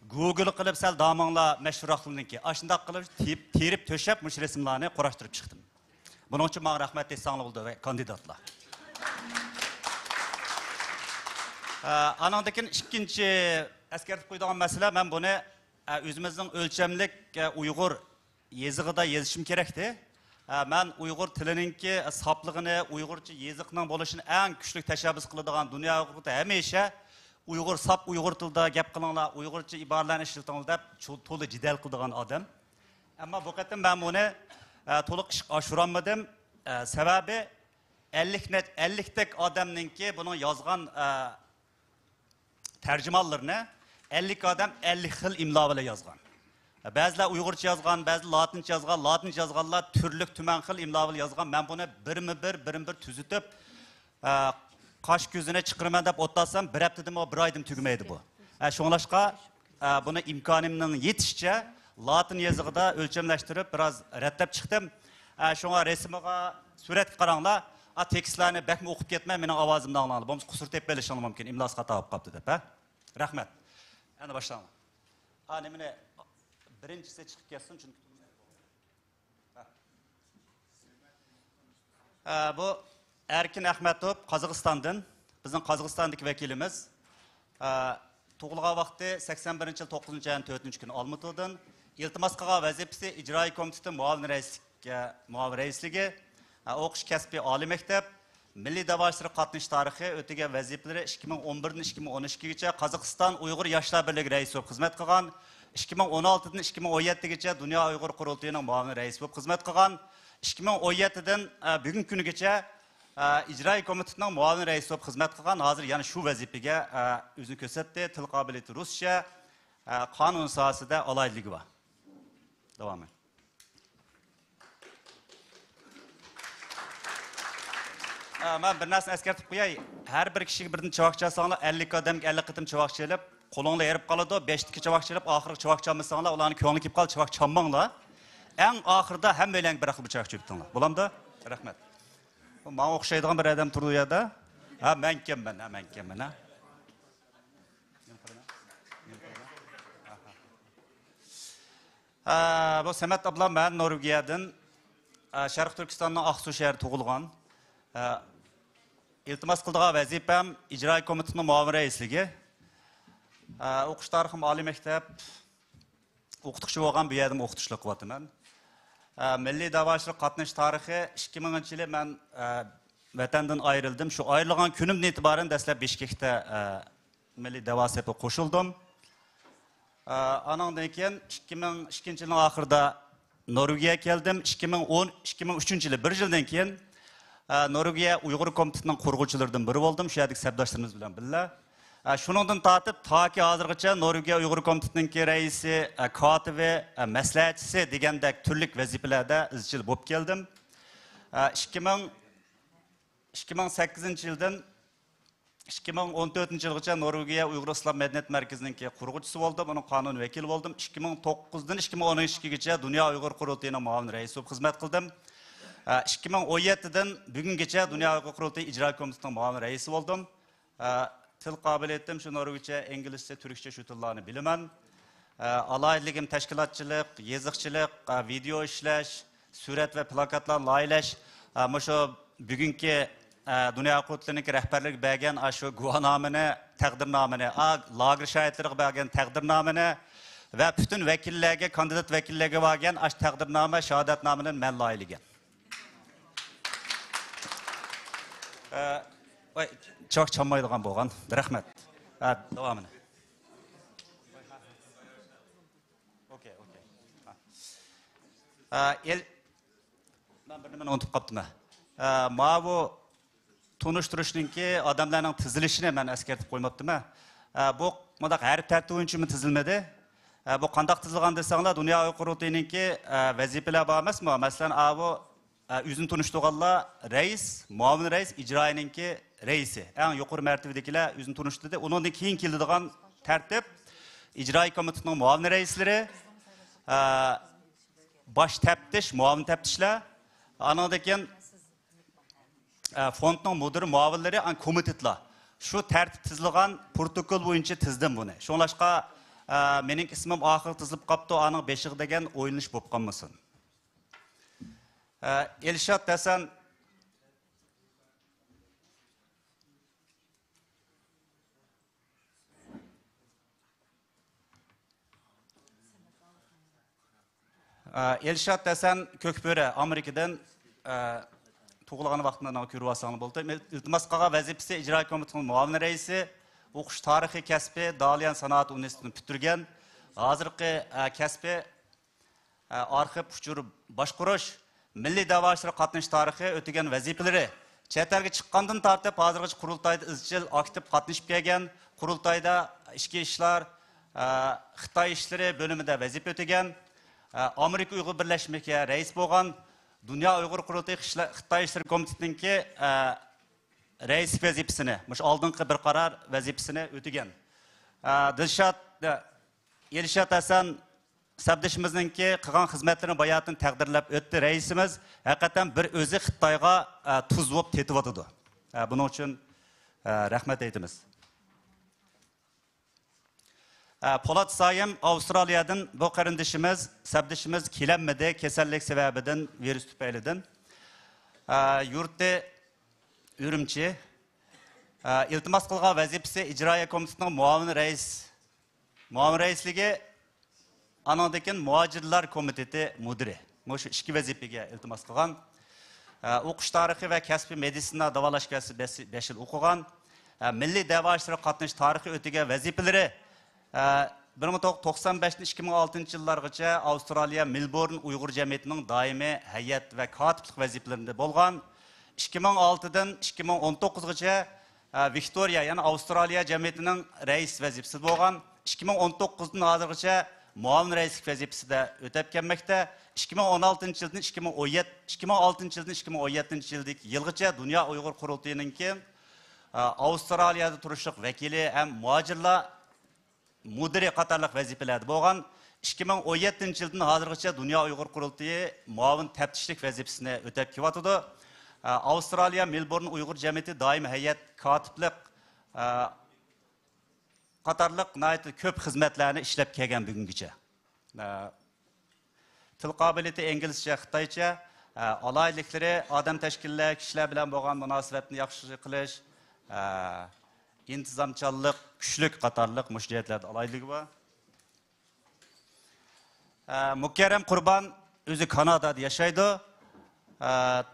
گۇگىل قىلىپ سەل دامىڭلار مەشھۇرراقلىرىنىڭكى. ئاشۇنداق قىلىپ تېرىپ، تېرىپ تۆشەپ مۇشۇ رەسىملەرنى قۇراشتۇرۇپ چىقتىم. بۇنىڭ ئۈچۈن ماڭا رەھمەت دېسەڭلار بولىدۇ، كاندىداتلار. ئە، ئانىڭدىن كېيىن ئىككىنچى ئەسكەرتىپ قويىدىغان مەسىلە، مەن بۇنى، ئە، ئۆزىمىزنىڭ ئۆلچەملىك، ئە، ئۇيغۇر يېزىقىدا يېزىشىم كېرەكتى. ئە، مەن ئۇيغۇر تىلىنىڭكى ساپلىقىنى، ئۇيغۇرچە يېزىقنىڭ بولۇشىنى ئەڭ كۈچلۈك تەشەببۇس قىلىدىغان، دۇنيا ھوقۇقىدا ھەمىشە ئۇيغۇر، ساپ ئۇيغۇر تىلىدا گەپ قىلىڭلار، ئۇيغۇرچە ئىبارىلەرنى ئىشلىتىڭلار دەپ چو-، تولا جېدەل قىلىدىغان ئادەم. ئەمما بۇ قېتىم مەن بۇنى، ئە، تولۇق ئىشقا ئاشۇرالمىدىم. ئە، سەۋەبى ئەللىك نەچ-، ئەللىكتەك ئادەمنىڭكى بۇنىڭ يازغان، ئە، تەرجىمانلىرىنى ئەللىك ئادەم ئەللىك خىل ئىملا بىلەن يازغان. بەزىلەر ئۇيغۇرچە يازغان، بەزىلەر لاتىنچە يازغان، لاتىنچە يازغانلار تۈرلۈك تۈمەن خىل ئىملا بىلەن يازغان. مەن بۇنى بىرمۇ بىر، بىرمۇ بىر تۈزىتىپ، ئە، قاش كۆزىنى چىقىرىمەن دەپ ئولتۇرسام، بىر ھەپتىدىمۇ، بىر ئايدىمۇ تۈگىمەيدۇ بۇ. ئە، شۇڭلاشقا، ئە، بۇنى ئىمكانىمنىڭ يېتىشىچە لاتىن يېزىقىدا ئۆلچەملەشتۈرۈپ، بىراز رەتلەپ چىقتىم. ئە، شۇڭا رەسىمىغا، سۈرەتكە قاراڭلار. ئا، تېكىستلەرنى بەكمۇ ئوقۇپ كەتمەي، مېنىڭ ئاۋازىمنى ئاڭلاڭلار. بولمىسا قۇسۇر تېپىۋېلىشىڭلار مۇمكىن، ئىملاسى خاتا بولۇپ قاپتۇ دەپ، ھە؟ رەھمەت. ئەنە باشلاڭلار. ئا، نېمىنى، بىرىنچىسى چىقىپ كەتسۇن، چۈنكى. ھە. ئە، بۇ ئەركىن ئەخمەتوف، قازاقىستاندىن، بىزنىڭ قازاقىستاندىكى ۋەكىلىمىز. ئە، تۇغۇلغان ۋاقتى سەكسەن بىرىنچى يىل توققۇزىنچى ئاينىڭ تۆتىنچى كۈنى ئالمۇتىدىن. ئىلتىماس قىلغان ۋەزىپىسى ئىجرائىي كومىتېتى مۇئاۋىن رەئىسلىككە، مۇئاۋىن رەئىسلىكى. ئە، ئوقۇش كەسپى ئالىي مەكتەپ، مىللىي دەۋا ئىشلىرىغا قاتنىشىش تارىخى، ئۆتىگەن ۋەزىپىلىرى ئىككى مىڭ ئون بىردىن ئىككى مىڭ ئون ئىككىگىچە قازاقىستان ئۇيغۇر ياشلار بىرلىكى رەئىسى بولۇپ خىزمەت قىلغان، ئىككى مىڭ ئون ئالتىدىن ئىككى مىڭ ئون يەتتىگىچە دۇنيا ئۇيغۇر قۇرۇلتىيىنىڭ مۇئاۋىن رەئىسى بولۇپ خىزمەت قىلغان، ئىككى مىڭ ئون يەتتىدىن، ئە، بۈگۈنكى كۈنگىچە، ئە، ئىجرائىي كومىتېتنىڭ مۇئاۋىن رەئىسى بولۇپ خىزمەت قىلغان، ھازىر يەنە شۇ ۋەزىپىگە، ئە، ئۆزىنى كۆرسەتتى، تىل قابىلىيىتى رۇسچە، ئە، قانۇن ساھەسىدە ئالاھىدىلىكى بار. داۋامى. ئە، مەن بىر نەرسىنى ئەسكەرتىپ قوياي. ھەر بىر كىشىگە بىردىن چاۋاك چالساڭلار، ئەللىك ئادەمگە ئەللىك قېتىم چاۋاك چېلىپ، قولۇڭلار ئېرىپ قالىدۇ. بەشتىكى چاۋاك چېلىپ، ئاخىرقى چاۋاك چالمىساڭلار، ئۇلارنىڭ كۆڭلى كېلىپ قالىدۇ، چاۋاك چالماڭلار. ئەڭ ئاخىرىدا ھەممەيلەنگە بىر خىل بىر چاۋاك چېپىتىڭلار. بولامدۇ؟ رەھمەت. ماڭا ئوخشايدىغان بىر ئادەم تۇرىدۇ ئۇ يەردە. ھە، مەنكەنمەن، ھە، مەنكەنمەن، ھە. ئە، بۇ سەمەت ئابلام، مەن نورۋېگىيەدىن، ئە، شەرقىي تۈركىستاننىڭ ئاقسۇ شەھىرىدە تۇغۇلغان. ئە، ئىلتىماس قىلىدىغان ۋەزىپەم ئىجرائىي كومىتېتنىڭ مۇئاۋىن رەئىسلىكى. ئە، ئوقۇش تارىخىم ئالىي مەكتەپ، ئوقۇتقۇچى بولغان، بۇ يەردىمۇ ئوقۇتقۇچىلىق قىلىۋاتىمەن. ئە، مىللىي دەۋا ئىشلىرىغا قاتنىشىش تارىخى، ئىككى مىڭىنچى يىلى مەن، ئە، ۋەتەندىن ئايرىلدىم. شۇ ئايرىلغان كۈنۈمدىن ئېتىبارەن دەسلەپ بىشكېكتە، ئە، مىللىي دەۋا سېپىگە قوشۇلدۇم. ئە، ئانىڭدىن كېيىن ئىككى مىڭ ئىككىنچى يىلنىڭ ئاخىرىدا نورۋېگىيەگە كەلدىم. ئىككى مىڭ ئون، ئىككى مىڭ ئۈچىنچى يىلى، بىر يىلدىن كېيىن، ئە، نورۋېگىيە ئۇيغۇر كومىتېتىنىڭ قۇرغۇچىلىرىدىن بىرى بولدۇم، شۇ يەردىكى سەپداشلىرىمىز بىلەن بىللە. ئە، شۇنىڭدىن تارتىپ تاكى ھازىرغىچە نورۋېگىيە ئۇيغۇر كومىتېتىنىڭكى رەئىسى، ئە، كاتىپى، ئە، مەسلىھەتچىسى دېگەندەك تۈرلۈك ۋەزىپىلەردە ئىزچىل بولۇپ كەلدىم. ئە، ئىككى مىڭ، ئىككى مىڭ سەككىزىنچى يىلدىن ئىككى مىڭ ئون تۆتىنچى يىلغىچە نورۋېگىيە ئۇيغۇر ئىسلام مەدەنىيەت مەركىزىنىڭكى قۇرغۇچىسى بولدۇم، ئۇنىڭ قانۇن ۋەكىلى بولدۇم. ئىككى مىڭ توققۇزدىن ئىككى مىڭ ئون ئىككىگىچە دۇنيا ئۇيغۇر قۇرۇلتىيىنىڭ مۇئاۋىن رەئىسى بولۇپ خىزمەت قىلدىم. ئىككى مىڭ ئون يەتتىدىن بۈگۈنگىچە دۇنيا ئۇيغۇر قۇرۇلتىيى ئىجرا كومىتېتىنىڭ مۇئاۋىن رەئىسى بولدۇم. ئە، تىل قابىلىيىتىم شۇ نورۋېگچە، ئىنگلىزچە، تۈركچە شۇ تىللارنى بىلىمەن. ئە، ئالاھىدىلىكىم تەشكىلاتچىلىق، يېزىقچىلىق، ئە، ۋىدېئو ئىشلەش، سۈرەت ۋە پىلاكاتلارنى لايىھەلەش، ئە، مۇشۇ بۈگۈنكى، ئە، دۇنيا قۇرۇلتىيىنىڭكى رەھبەرلىكى بەرگەن ئاشۇ گۇۋاھنامىنى، تەقدىرنامىنى، ئا، لاگېر شاھىتلىرىغا بەرگەن تەقدىرنامىنى ۋە پۈتۈن ۋەكىللەرگە، كاندىدات ۋەكىللەرگە بەرگەن ئاشۇ تەقدىرنامە، شاھادەتنامىنى مەن لايىھەلىگەن. ئە، ۋاي، چاۋاك چالمايدىغان بولغان. رەھمەت. ئە، داۋامىنى. ئوكەي، ئوكەي. ئە، ئېل-، مەن بىر نېمىنى ئۇنتۇپ قاپتىمەن. ئە، ماۋۇ تونۇشتۇرۇشنىڭكى ئادەملەرنىڭ تىزىلىشىنى مەن ئەسكەرتىپ قويماپتىمەن. ئە، بۇ مۇنداق ھەرپ تەرتىپى بويىچىمۇ تىزىلمىدى. ئە، بۇ قانداق تىزىلغان دېسەڭلار، دۇنيا ئۇيغۇر قۇرۇلتىيىنىڭكى، ئە، ۋەزىپىلەر بار ئەمەسمۇ؟ مەسىلەن، ئاۋۇ، ئە، ئۆزىنى تونۇشتۇرغانلار رەئىس، مۇئاۋىن رەئىس، ئىجرائىينىڭكى رەئىسى. ئەڭ يۇقىرى مەرتىۋىدىكىلەر ئۆزىنى تونۇشتۇردى. ئۇنىڭدىن كېيىن كېلىدىغان تەرتىپ، ئىجرائىي كومىتېتنىڭ مۇئاۋىن رەئىسلىرى، ئە، باش تەپتىش، مۇئاۋىن تەپتىشلەر، ئانىڭدىن كېيىن، ئە، فوندنىڭ مۇدىر مۇئاۋىنلىرى، ئان كومىتېتلار. شۇ تەرتىپ تىزىلغان پروتوكول بويىچە تىزدىم بۇنى. شۇڭلاشقا، ئە، مېنىڭ ئىسمىم ئاخىرى تىزىلىپ قاپتۇ، ئانىڭ بېشىغا دېگەن ئويلىنىش بولۇپ قالمىسۇن. ئە، ئىلشات ھەسەن. ئە، ئېلشات ھەسەن كۆكبۆرە ئامېرىكىدىن، ئە، تۇغۇلغان ۋاقتىنى كۆرۈۋالساڭلار بولدى. ئىلتىماس قىلغان ۋەزىپىسى ئىجرائىي كومىتېتنىڭ مۇئاۋىن رەئىسى، ئوقۇش تارىخى كەسپى، داليەن سانائەت ئۇنىۋېرسىتېتىنى پۈتتۈرگەن. ھازىرقى، ئە، كەسپى، ئە، ئارخىپ ئۇچۇر باشقۇرۇش، مىللىي دەۋا ئىشلىرىغا قاتنىشىش تارىخى، ئۆتىگەن ۋەزىپىلىرى، چەت ئەلگە چىققاندىن تارتىپ ھازىرغىچە قۇرۇلتايدا ئىزچىل ئاكتىپ قاتنىشىپ كەلگەن، قۇرۇلتايدا ئىچكى ئىشلار، ئە، خىتاي ئىشلىرى بۆلۈمىدە ۋەزىپە ئۆتىگەن، ئە، ئامېرىكا ئۇيغۇر بىرلەشمىسىگە رەئىس بولغان، دۇنيا ئۇيغۇر قۇرۇلتىيى خىشلا-، خىتاي ئىشلىرى كومىتېتىنىڭكى، ئە، رەئىسلىك ۋەزىپىسىنى، مۇشۇ ئالدىنقى بىر قارار ۋەزىپىسىنى ئۆتىگەن. ئە، دىلشات، ئە، ئېلشات ھەسەن سەپدىشىمىزنىڭكى قىلغان خىزمەتلىرىنى باياتىن تەقدىرلەپ ئۆتتى رەئىسىمىز. ھەقىقەتەن بىر ئۆزى خىتايغا، ئە، تۇز بولۇپ تېتىۋاتىدۇ. ئە، بۇنىڭ ئۈچۈن، ئە، رەھمەت ئېيتىمىز. ئە، پولات سايىم ئاۋسترالىيەدىن بۇ قېرىندىشىمىز، سەپدىشىمىز كېلەلمىدى، كېسەللىك سەۋەبىدىن، ۋىرۇس تۈپەيلىدىن. ئە، يۇرتى ئۈرۈمچى. ئە، ئىلتىماس قىلغان ۋەزىپىسى ئىجرائىيە كومىتېتىنىڭ مۇئاۋىن رەئىس، مۇئاۋىن رەئىسلىكى، ئانىڭدىن كېيىن مۇھاجىرلار كومىتېتى مۇدىرى. مۇشۇ ئىككى ۋەزىپىگە ئىلتىماس قىلغان. ئە، ئوقۇش تارىخى ۋە كەسپىي مېدىتسىنا داۋالاش كەسپى بەش، بەش يىل ئوقۇغان. ئە، مىللىي دەۋا ئىشلىرىغا قاتنىشىش تارىخى، ئۆتىگەن ۋەزىپىلىرى، ئە، بىر مىڭ توققۇز يۈز توقسان بەشتىن ئىككى مىڭ ئالتىنچى يىللارغىچە ئاۋسترالىيە مېلبورن ئۇيغۇر جەمئىيىتىنىڭ دائىمىي ھەيئەت ۋە كاتىپلىق ۋەزىپىلىرىدە بولغان. ئىككى مىڭ ئالتىدىن ئىككى مىڭ ئون توققۇزغىچە، ئە، ۋىكتورىيە، يەنى ئاۋسترالىيە جەمئىيىتىنىڭ رەئىس ۋەزىپىسىدە بولغان. ئىككى مىڭ ئون توققۇزدىن ھازىرغىچە مۇئاۋىن رەئىسلىك ۋەزىپىسىدە ئۆتەپ كەلمەكتە. ئىككى مىڭ ئون ئالتىنچى يىلدىن ئىككى مىڭ ئون يەتتە، ئىككى مىڭ ئون ئالتىنچى يىلدىن ئىككى مىڭ ئون يەتتىنچى يىلدىكى يىلغىچە دۇنيا ئۇيغۇر قۇرۇلتىيىنىڭكى، ئە، ئاۋسترالىيەدە تۇرۇشلۇق ۋەكىلى ھەم مۇھاجىرلار مۇدىرى قاتارلىق ۋەزىپىلەردە بولغان. ئىككى مىڭ ئون يەتتىنچى يىلدىن ھازىرغىچە دۇنيا ئۇيغۇر قۇرۇلتىيى مۇئاۋىن تەپتىشلىك ۋەزىپىسىنى ئۆتەپ كېلىۋاتىدۇ. ئە، ئاۋسترالىيە مېلبورن ئۇيغۇر جەمئىيىتى دائىمىي ھەيئەت كاتىپلىق، ئە، قاتارلىق ناھايىتى كۆپ خىزمەتلەرنى ئىشلەپ كەلگەن بۈگۈنگىچە. ئە، تىل قابىلىيىتى ئىنگلىزچە، خىتايچە، ئە، ئالاھىدىلىكلىرى ئادەم تەشكىللەر، كىشىلەر بىلەن بولغان مۇناسىۋەتنى ياخشى قىلىش، ئە، ئىنتىزامچانلىق كۈچلۈك قاتارلىق مۇشۇ جەھەتلەردە ئالاھىدىلىكى بار. ئە، مۇكەررەم قۇربان ئۆزى كانادادا ياشايدۇ. ئە،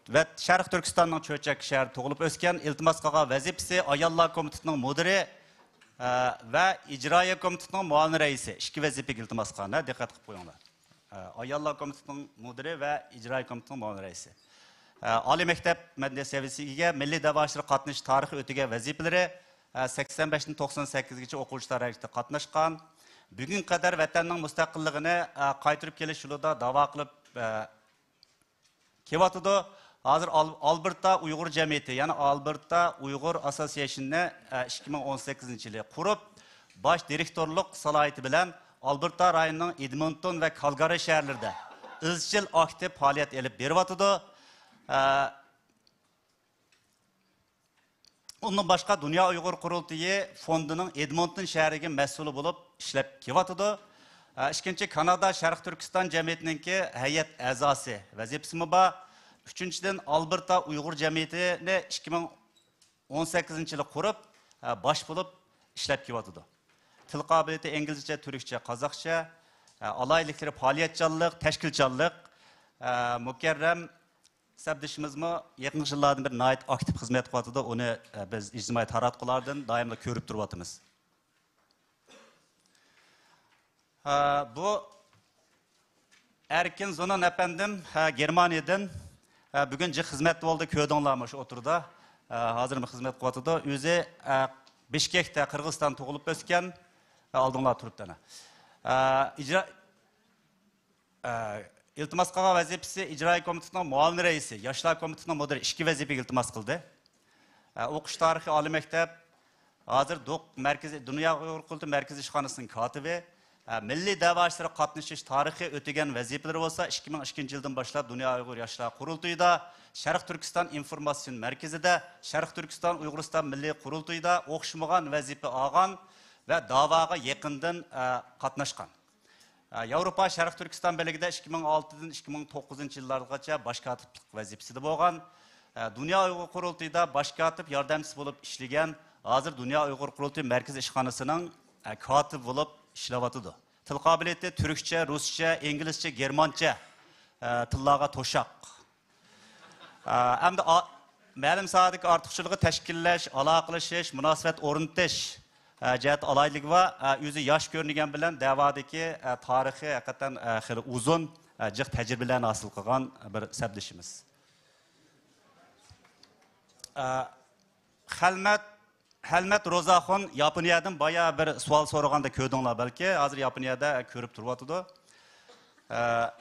ۋە شەرقىي تۈركىستاننىڭ چۆچەك شەھىرىدە تۇغۇلۇپ ئۆسكەن. ئىلتىماس قىلغان ۋەزىپىسى ئاياللار كومىتېتىنىڭ مۇدىرى، ئە، ۋە ئىجرائىيە كومىتېتىنىڭ مۇئاۋىن رەئىسى. ئىككى ۋەزىپىگە ئىلتىماس قىلغان، ھە، دىققەت قىلىپ قويۇڭلار. ئە، ئاياللار كومىتېتىنىڭ مۇدىرى ۋە ئىجرائىيە كومىتېتىنىڭ مۇئاۋىن رەئىسى. ئە، ئالىي مەكتەپ مەدەنىيەت سەۋىيەسىگە ئىگە، مىللىي دەۋا ئىشلىرىغا قاتنىشىش تارىخى، ئۆتىگەن ۋەزىپىلىرى، ئە، سەكسەن بەشتىن توقسان سەككىزگىچە ئوقۇغۇچىلار ھەرىكىتىگە قاتناشقان. بۈگۈنگە قەدەر ۋەتەننىڭ مۇستەقىللىقىنى، ئە، قايتۇرۇپ كېلىش يولىدا داۋا قىلىپ، ئە، كېلىۋاتىدۇ. ھازىر ئال-، ئالبېرتا ئۇيغۇر جەمئىيىتى، يەنى ئالبېرتا ئۇيغۇر ئاسسوسىيېيشننى، ئە، ئىككى مىڭ ئون سەككىزىنچى يىلى قۇرۇپ، باش دىرېكتورلۇق سالاھىيىتى بىلەن ئالبېرتا رايونىنىڭ ئېدمونتون ۋە كالگارى شەھەرلىرىدە ئىزچىل ئاكتىپ پائالىيەت ئېلىپ بېرىۋاتىدۇ. ئە، ئۇندىن باشقا، دۇنيا ئۇيغۇر قۇرۇلتىيى فوندىنىڭ ئېدمونتون شەھىرىگە مەسئۇلى بولۇپ ئىشلەپ كېلىۋاتىدۇ. ئە، ئىككىنچى، كانادا شەرقىي تۈركىستان جەمئىيىتىنىڭكى ھەيئەت ئەزاسى ۋەزىپىسىمۇ بار. ئۈچىنچىدىن، ئالبېرتا ئۇيغۇر جەمئىيىتىنى ئىككى مىڭ ئون سەككىزىنچى يىلى قۇرۇپ، ئە، باش بولۇپ ئىشلەپ كېلىۋاتىدۇ. تىل قابىلىيىتى ئىنگلىزچە، تۈركچە، قازاقچە، ئە، ئالاھىدىلىكلىرى پائالىيەتچانلىق، تەشكىلچانلىق. ئە، مۇكەررەم سەپدىشىمىزمۇ يېقىنقى يىللاردىن بېرى ناھايىتى ئاكتىپ خىزمەت قىلىۋاتىدۇ. ئۇنى، ئە، بىز ئىجتىمائىي تاراتقۇلاردىن دائىملا كۆرۈپ تۇرۇۋاتىمىز. ئە، بۇ ئەركىن زۇنۇن ئەپەندىم، ئە، گېرمانىيەدىن، ئە، بۈگۈن جىق خىزمەتتە بولدى، كۆردۈڭلارمۇ شۇ ئوتتۇرىدا. ئە، ھازىرمۇ خىزمەت قىلىۋاتىدۇ. ئۆزى، ئە، بىشكەكتە، قىرغىزىستان تۇغۇلۇپ ئۆسكەن. ئە، ئالدىڭلار تۇرۇپتۇ ئەنە. ئە، ئىجرا-، ئە، ئىلتىماس قىلغان ۋەزىپىسى ئىجرائىي كومىتېتنىڭ مۇئاۋىن رەئىسى، ياشلار كومىتېتىنىڭ مۇدىرى، ئىككى ۋەزىپىگە ئىلتىماس قىلدى. ئە، ئوقۇش تارىخى، ئالىي مەكتەپ، ھازىر دوق مەركىزى، دۇنيا ئۇيغۇر قۇرۇلتىيى مەركىزىي ئىشخانىسىنىڭ كاتىپى. ئە، مىللىي دەۋا ئىشلىرىغا قاتنىشىش تارىخى، ئۆتىگەن ۋەزىپىلىرى بولسا، ئىككى مىڭ ئىككىنچى يىلدىن باشلاپ دۇنيا ئۇيغۇر ياشلار قۇرۇلتىيىدا، شەرقىي تۈركىستان ئىنفورماتسىيون مەركىزىدە، شەرقىي تۈركىستان ئۇيغۇرىستان مىللىي قۇرۇلتىيىدا ئوخشىمىغان ۋەزىپە ئالغان ۋە داۋاغا يېقىندىن، ئە، قاتناشقان. ئە، ياۋروپا شەرقىي تۈركىستان بۆلىكىدە ئىككى مىڭ ئالتىدىن ئىككى مىڭ توققۇزىنچى يىللارغىچە باش كاتىپلىق ۋەزىپىسىدە بولغان. ئە، دۇنيا ئۇيغۇر قۇرۇلتىيىدا باش كاتىپ ياردەمچىسى بولۇپ ئىشلىگەن، ھازىر دۇنيا ئۇيغۇر قۇرۇلتىيى مەركىزىي ئىشخانىسىنىڭ، ئە، كاتىپى بولۇپ ئىشلەۋاتىدۇ. تىل قابىلىيىتى تۈركچە، رۇسچە، ئىنگلىزچە، گېرمانچە، ئە، تىللارغا توشاق. ئە، ئەمدى ئا-، مەلۇم ساھەدىكى ئارتۇقچىلىقى تەشكىللەش، ئالاقىلىشىش، مۇناسىۋەت ئورنىتىش، ئە، جەھەتتە ئالاھىدىلىكى بار. ئە، ئۆزى ياش كۆرۈنگەن بىلەن دەۋادىكى، ئە، تارىخى ھەقىقەتەن، ئە، خېلى ئۇزۇن، ئە، جىق تەجرىبىلەرنى ھاسىل قىلغان بىر سەپدىشىمىز. ئە، خەلمەت، خەلمەت روزاخۇن ياپونىيەدىن بايا بىر سوئال سورىغاندا كۆردۈڭلار بەلكى. ھازىر ياپونىيەدە كۆرۈپ تۇرۇۋاتىدۇ. ئە،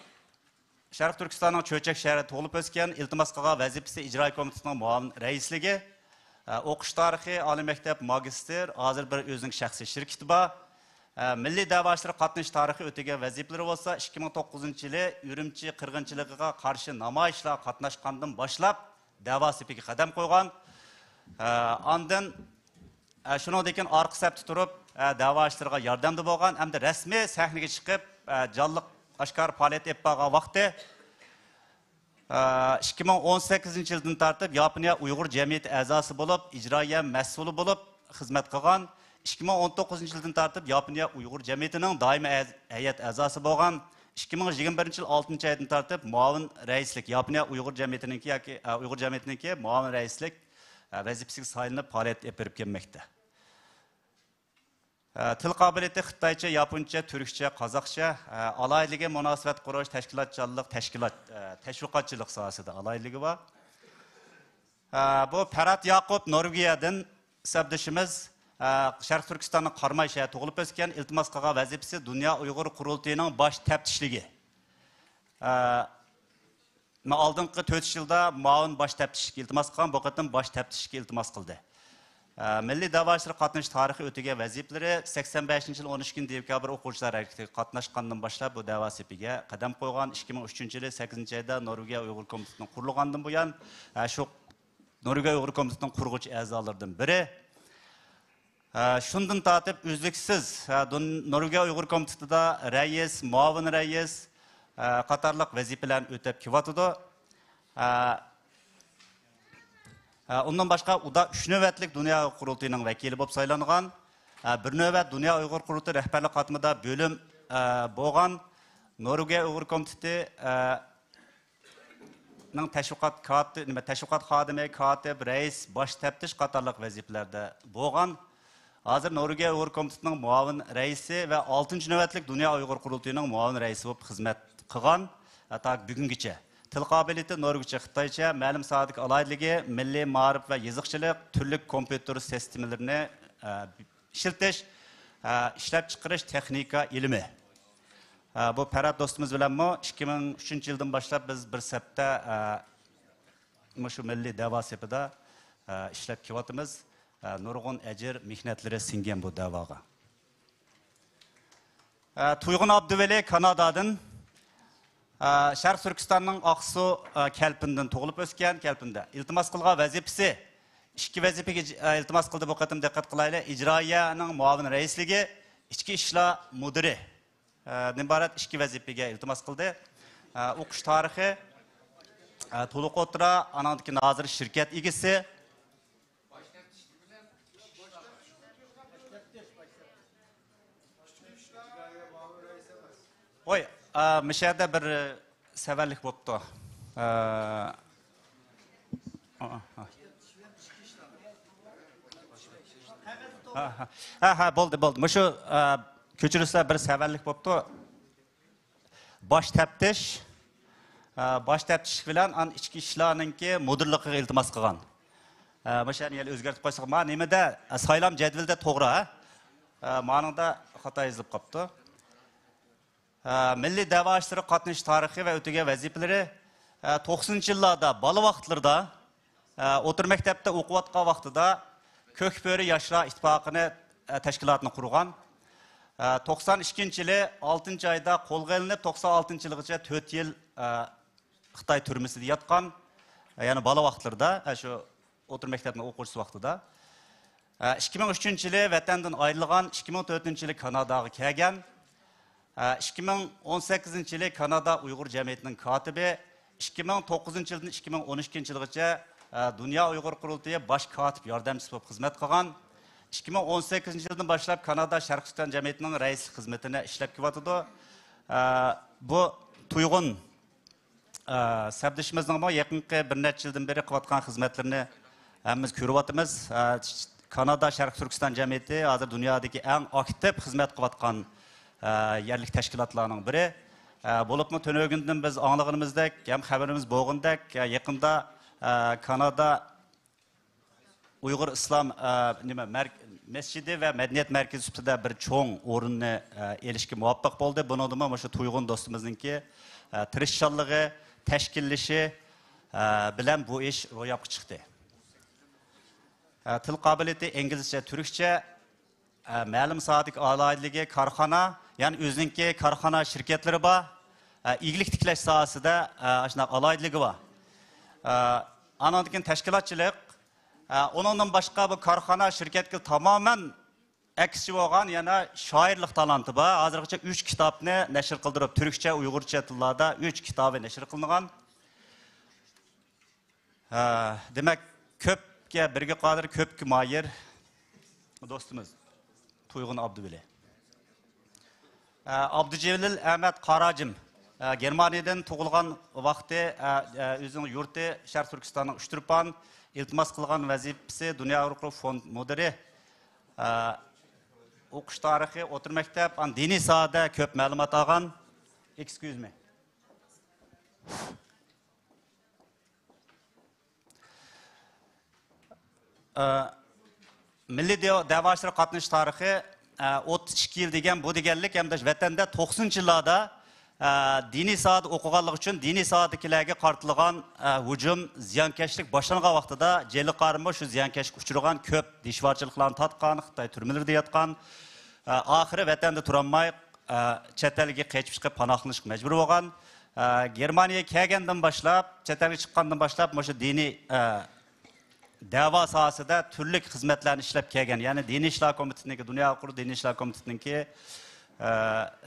شەرقىي تۈركىستاننىڭ چۆچەك شەھىرىدە تۇغۇلۇپ ئۆسكەن، ئىلتىماس قىلغان ۋەزىپىسى ئىجرائىي كومىتېتىنىڭ مۇئاۋىن رەئىسلىكى. ئە، ئوقۇش تارىخى، ئالىي مەكتەپ، ماگىستىر، ھازىر بىر ئۆزىنىڭ شەخسىي شىركىتى بار. ئە، مىللىي دەۋا ئىشلىرىغا قاتنىشىش تارىخى، ئۆتىگەن ۋەزىپىلىرى بولسا ئىككى مىڭ توققۇزىنچى يىلى ئۈرۈمچى قىرغىنچىلىقىغا قارشى نامايىشلارغا قاتناشقاندىن باشلاپ دەۋا سېپىگە قەدەم قويغان. ئە، ئاندىن، ئە، شۇنىڭدىن كېيىن ئارقا سەپتە تۇرۇپ، ئە، دەۋا ئىشلىرىغا ياردەمدە بولغان ھەمدە رەسمىي سەھنىگە چىقىپ، ئە، جانلىق ئاشكارا پائالىيەت ئېلىپ بارغان ۋاقتى. ئىككى مىڭ ئون سەككىزىنچى يىلدىن تارتىپ ياپونىيە ئۇيغۇر جەمئىيىتى ئەزاسى بولۇپ، ئىجرائىيە مەسئۇلى بولۇپ خىزمەت قىلغان. ئىككى مىڭ ئون توققۇزىنچى يىلدىن تارتىپ ياپونىيە ئۇيغۇر جەمئىيىتىنىڭ دائىمىي ھەز-، ھەيئەت ئەزاسى بولغان. ئىككى مىڭ يىگىرمە بىرىنچى يىل ئالتىنچى ئايدىن تارتىپ مۇئاۋىن رەئىسلىك، ياپونىيە ئۇيغۇر جەمئىيىتىنىڭكى ياكى، ئە، ئۇيغۇر جەمئىيىتىنىڭكى مۇئاۋىن رەئىسلىك، ئە، ۋەزىپىسىگە سايلىنىپ پائالىيەت ئېلىپ بېرىپ كەلمەكتە. ئە، تىل قابىلىيىتى خىتايچە، ياپونچە، تۈركچە، قازاقچە، ئە، ئالاھىدىلىكى مۇناسىۋەت قۇرۇش، تەشكىلاتچانلىق، تەشكىلات، ئە، تەشۋىقاتچىلىق ساھەسىدە ئالاھىدىلىكى بار. ئە، بۇ پەرھات ياقۇپ نورۋېگىيەدىن سەپدىشىمىز، ئە، شەرقىي تۈركىستاننىڭ قاراماي شەھىرىدە تۇغۇلۇپ ئۆسكەن، ئىلتىماس قىلغان ۋەزىپىسى دۇنيا ئۇيغۇر قۇرۇلتىيىنىڭ باش تەپتىشلىكى. ئە، مەن ئالدىنقى تۆت يىلدا مۇئاۋىن باش تەپتىشلىككە ئىلتىماس قىلغان، بۇ قېتىم باش تەپتىشلىككە ئىلتىماس قىلدى. ئە، مىللىي دەۋا ئىشلىرىغا قاتنىشىش تارىخى، ئۆتىگەن ۋەزىپىلىرى، سەكسەن بەشىنچى يىل ئون ئىككىنچى دېكابىر ئوقۇغۇچىلار ھەرىكىتىگە قاتناشقاندىن باشلاپ بۇ دەۋا سېپىگە قەدەم قويغان. ئىككى مىڭ ئۈچىنچى يىلى سەككىزىنچى ئايدا نورۋېگىيە ئۇيغۇر كومىتېتىنىڭ قۇرۇلغاندىن بۇيان، ئە، شۇ نورۋېگىيە ئۇيغۇر كومىتېتىنىڭ قۇرغۇچى ئەزالىرىدىن بىرى. ئە، شۇندىن تارتىپ ئۈزلۈكسىز، ئە، دۇن-، نورۋېگىيە ئۇيغۇر كومىتېتىدا رەئىس، مۇئاۋىن رەئىس، ئە، قاتارلىق ۋەزىپىلەرنى ئۆتەپ كېلىۋاتىدۇ. ئە، ئە، ئۇندىن باشقا، ئۇدا ئۈچ نۆۋەتلىك دۇنيا ئۇيغۇر قۇرۇلتىيىنىڭ ۋەكىلى بولۇپ سايلانغان. ئە، بىر نۆۋەت دۇنيا ئۇيغۇر قۇرۇلتىيى رەھبەرلىك قاتلىمىدا بۆلۈم، ئە، بولغان. نورۋېگىيە ئۇيغۇر كومىتېتى، ئە، نىڭ تەشۋىقات كاتى-، نېمە، تەشۋىقات خادىمى، كاتىپ، رەئىس، باش تەپتىش قاتارلىق ۋەزىپىلەردە بولغان. ھازىر نورۋېگىيە ئۇيغۇر كومىتېتىنىڭ مۇئاۋىن رەئىسى ۋە ئالتىنچى نۆۋەتلىك دۇنيا ئۇيغۇر قۇرۇلتىيىنىڭ مۇئاۋىن رەئىسى بولۇپ خىزمەت قىلغان، ھەتتا بۈگۈنگىچە. تىل قابىلىيىتى نورۋېگچە، خىتايچە، مەلۇم ساھەدىكى ئالاھىدىلىكى مىللىي مائارىپ ۋە يېزىقچىلىق، تۈرلۈك كومپيۇتېر سىستېمىلىرىنى، ئە، ئىشلىتىش، ئە، ئىشلەپچىقىرىش، تېخنىكا ئىلمى. ئە، بۇ پەرھات دوستىمىز بىلەنمۇ ئىككى مىڭ ئۈچىنچى يىلدىن باشلاپ بىز بىر سەپتە، ئە، مۇشۇ مىللىي دەۋا سېپىدا، ئە، ئىشلەپ كېلىۋاتىمىز. ئە، نۇرغۇن ئەجىر، مېھنەتلىرى سىڭگەن بۇ دەۋاغا. ئە، تۇيغۇن ئابدۇۋەلى كانادادىن، ئە، شەرقىي تۈركىستاننىڭ ئاقسۇ، ئە، كەلپىندىن تۇغۇلۇپ ئۆسكەن، كەلپىندە ئىلتىماس قىلغان ۋەزىپىسى، ئىككى ۋەزىپىگە ئىج-، ئە، ئىلتىماس قىلدى بۇ قېتىم، دىققەت قىلايلى. ئىجرائىيەنىڭ مۇئاۋىن رەئىسلىكى، ئىچكى ئىشلار مۇدىرى. ئە، دىن ئىبارەت ئىككى ۋەزىپىگە ئىلتىماس قىلدى. ئە، ئوقۇش تارىخى، ئە، تولۇق ئوتتۇرا، ئانىڭدىن كېيىن ھازىر شىركەت ئىگىسى. ۋوي، ئە، مۇشۇ يەردە بىر، ئە، سەۋەنلىك بوپتۇ. ئە، ئا، ئا. ھە، ھە. ھە، ھە، بولدى، بولدى. مۇشۇ، ئە، كۆچۈرۈشلەر بىر سەۋەنلىك بوپتۇ. باش تەپتىش، ئە، باش تەپتىشلىك بىلەن ئان ئىچكى ئىشلارنىڭكى مۇدىرلىقىغا ئىلتىماس قىلغان. ئە، مۇشۇ يەرنى يەنە ئۆزگەرتىپ قويساق، ما نېمىدە، ئە، سايلام جەدۋىلىدە توغرا، ھە؟ ئە، مانىڭدا خاتا يېزىلىپ قاپتۇ. ئە، مىللىي دەۋا ئىشلىرىغا قاتنىشىش تارىخى ۋە ئۆتىگەن ۋەزىپىلىرى، ئە، توقسىنىنچى يىللاردا، بالا ۋاقىتلىرىدا، ئە، ئوتتۇرا مەكتەپتە ئوقۇۋاتقان ۋاقتىدا كۆك بۆرە ياشلار ئىتتىپاقىنى، ئە، تەشكىلاتىنى قۇرغان. ئە، توقسان ئىككىنچى يىلى ئالتىنچى ئايدا قولغا ئېلىنىپ، توقسان ئالتىنچى يىلىغىچە تۆت يىل، ئە، خىتاي تۈرمىسىدە ياتقان، يەنى بالا ۋاقىتلىرىدا، شۇ ئوتتۇرا مەكتەپنىڭ ئوقۇغۇچىسى ۋاقتىدا. ئىككى مىڭ ئۈچىنچى يىلى ۋەتەندىن ئايرىلغان، ئىككى مىڭ تۆتىنچى يىلى كاناداغا كەلگەن. ئىككى مىڭ ئون سەككىزىنچى يىلى كانادا ئۇيغۇر جەمئىيىتىنىڭ كاتىپى، ئىككى مىڭ توققۇزىنچى يىلدىن ئىككى مىڭ ئون ئىككىنچى يىلغىچە دۇنيا ئۇيغۇر قۇرۇلتىيى باش كاتىپ ياردەمچىسى بولۇپ خىزمەت قىلغان. ئىككى مىڭ ئون سەككىزىنچى يىلدىن باشلاپ كانادا شەرقىي تۈركىستان جەمئىيىتىنىڭ رەئىسلىك خىزمىتىنى ئىشلەپ كېلىۋاتىدۇ. ئە، بۇ تۇيغۇن، ئە، سەپدىشىمىزنىڭمۇ يېقىنقى بىر نەچچە يىلدىن بېرى قىلىۋاتقان خىزمەتلىرىنى ھەممىمىز كۆرۈۋاتىمىز. ئە، كانادا شەرقىي تۈركىستان جەمئىيىتى ھازىر دۇنيادىكى ئەڭ ئاكتىپ خىزمەت قىلىۋاتقان، ئە، يەرلىك تەشكىلاتلارنىڭ بىرى. ئە، بولۇپمۇ تۈنۈگۈندىن بىز ئاڭلىغىنىمىزدەك، ھەم خەۋىرىمىز بولغىنىدەك، ئە، يېقىندا، ئە، كانادا ئۇيغۇر ئىسلام، ئە، نېمە، مەرك-، مەسچىتى ۋە مەدەنىيەت مەركىزى سۈپىتىدە بىر چوڭ ئورۇننى، ئە، ئېلىشكە مۇۋەپپەق بولدى. بۇنىڭدىمۇ مۇشۇ تۇيغۇن دوستىمىزنىڭكى، ئە، تىرىشچانلىقى، تەشكىللىشى، ئە، بىلەن بۇ ئىش روياپقا چىقتى. ئە، تىل قابىلىيىتى ئىنگلىزچە، تۈركچە، ئە، مەلۇم ساھەدىكى ئالاھىدىلىكى، كارخانا، يەنى ئۆزىنىڭكى كارخانا، شىركەتلىرى بار. ئە، ئىگىلىك تىكلەش ساھەسىدە، ئە، ئاشۇنداق ئالاھىدىلىكى بار. ئە، ئانىڭدىن كېيىن تەشكىلاتچىلىق. ئە، ئۇنىڭدىن باشقا بۇ كارخانا، شىركەتكە تامامەن ئەكسىچە بولغان يەنە شائىرلىق تالانتى بار. ھازىرغىچە ئۈچ كىتابنى نەشر قىلدۇرۇپ، تۈركچە، ئۇيغۇرچە تىللاردا ئۈچ كىتابى نەشر قىلىنغان. ھە، دېمەك، كۆپكە بىرگە قادىر، كۆپكە ماھىر دوستىمىز تۇيغۇن ئابدۇۋەلى. ھە، ئابدۇجېلىل ئەمەت قاراجىم، ھە، گېرمانىيەدىن تۇغۇلغان ۋاقتى، ھە، ھە، ئۆزىنىڭ يۇرتى شەرقىي تۈركىستاننىڭ ئۇچتۇرپان، ئىلتىماس قىلغان ۋەزىپىسى دۇنيا ئۇيغۇر فوند مۇدىرى. ھە، ئوقۇش تارىخى، ئوتتۇرا مەكتەپ، ئان دىنىي ساھەدە كۆپ مەلۇمات ئالغان. Excuse me. ئە، مىللىي دەۋا ئىشلىرىغا قاتنىشىش تارىخى، ئە، ئوتتۇز ئىككى يىل دېگەن، بۇ دېگەنلىك، ھەمدە ۋەتەندە توقسىنىنچى يىللاردا، ئە، دىنىي ساھەدە ئوقۇغانلىقى ئۈچۈن دىنىي ساھەدىكىلەرگە قارىتىلغان، ئە، ھۇجۇم، زىيانكەشلىك باشلانغان ۋاقتىدا جېلى قارىمۇ شۇ زىيانكەشلىككە ئۇچرىغان، كۆپ دىشۋارچىلىقلارنى تارتقان، خىتاي تۈرمىلىرىدە ياتقان، ئە، ئاخىرى ۋەتەندە تۇرالماي، ئە، چەت ئەلگە قېچىپ چىقىپ پاناھلىنىشقا مەجبۇر بولغان. ئە، گېرمانىيەگە كەلگەندىن باشلاپ، چەت ئەلگە چىققاندىن باشلاپ مۇشۇ دىنىي، ئە، دەۋا ساھەسىدە تۈرلۈك خىزمەتلەرنى ئىشلەپ كەلگەن، يەنى دىنىي ئىشلار كومىتېتىنىڭكى، دۇنيا ئۇيغۇر دىنىي ئىشلار كومىتېتىنىڭكى، ئە،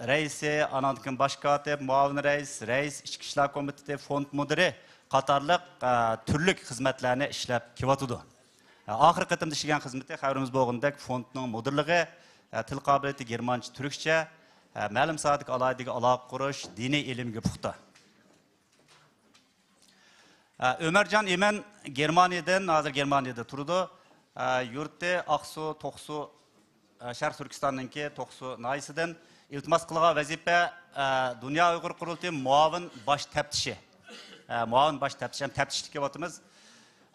رەئىسى، ئاناندىن كېيىن باش كاتىپ، مۇئاۋىن رەئىس، رەئىس ئىچكى ئىشلار كومىتېتى، فوند مۇدىرى قاتارلىق، ئە، تۈرلۈك خىزمەتلەرنى ئىشلەپ كېلىۋاتىدۇ. ئە، ئاخىرقى قېتىمدا ئىشلىگەن خىزمىتى خەۋىرىمىز بولغىنىدەك فوندنىڭ مۇدىرلىقى، ئە، تىل قابىلىيىتى گېرمانچە، تۈركچە، ئە، مەلۇم ساھەدىكى ئالاھىدىلىكىگە ئالاقە قۇرۇش، دىنىي ئىلىمگە پۇختا. ئە، ئۆمەرجان ئىمىن گېرمانىيەدىن، ھازىر گېرمانىيەدە تۇرىدۇ. ئە، يۇرتى ئاقسۇ، توقسۇ، ئە، شەرقىي تۈركىستاننىڭكى توقسۇ ناھىيەسىدىن. ئىلتىماس قىلغان ۋەزىپە، ئە، دۇنيا ئۇيغۇر قۇرۇلتىيى مۇئاۋىن باش تەپتىشى. ئە، مۇئاۋىن باش تەپتىشى، ھەم تەپتىشلىك كېلىۋاتىمىز.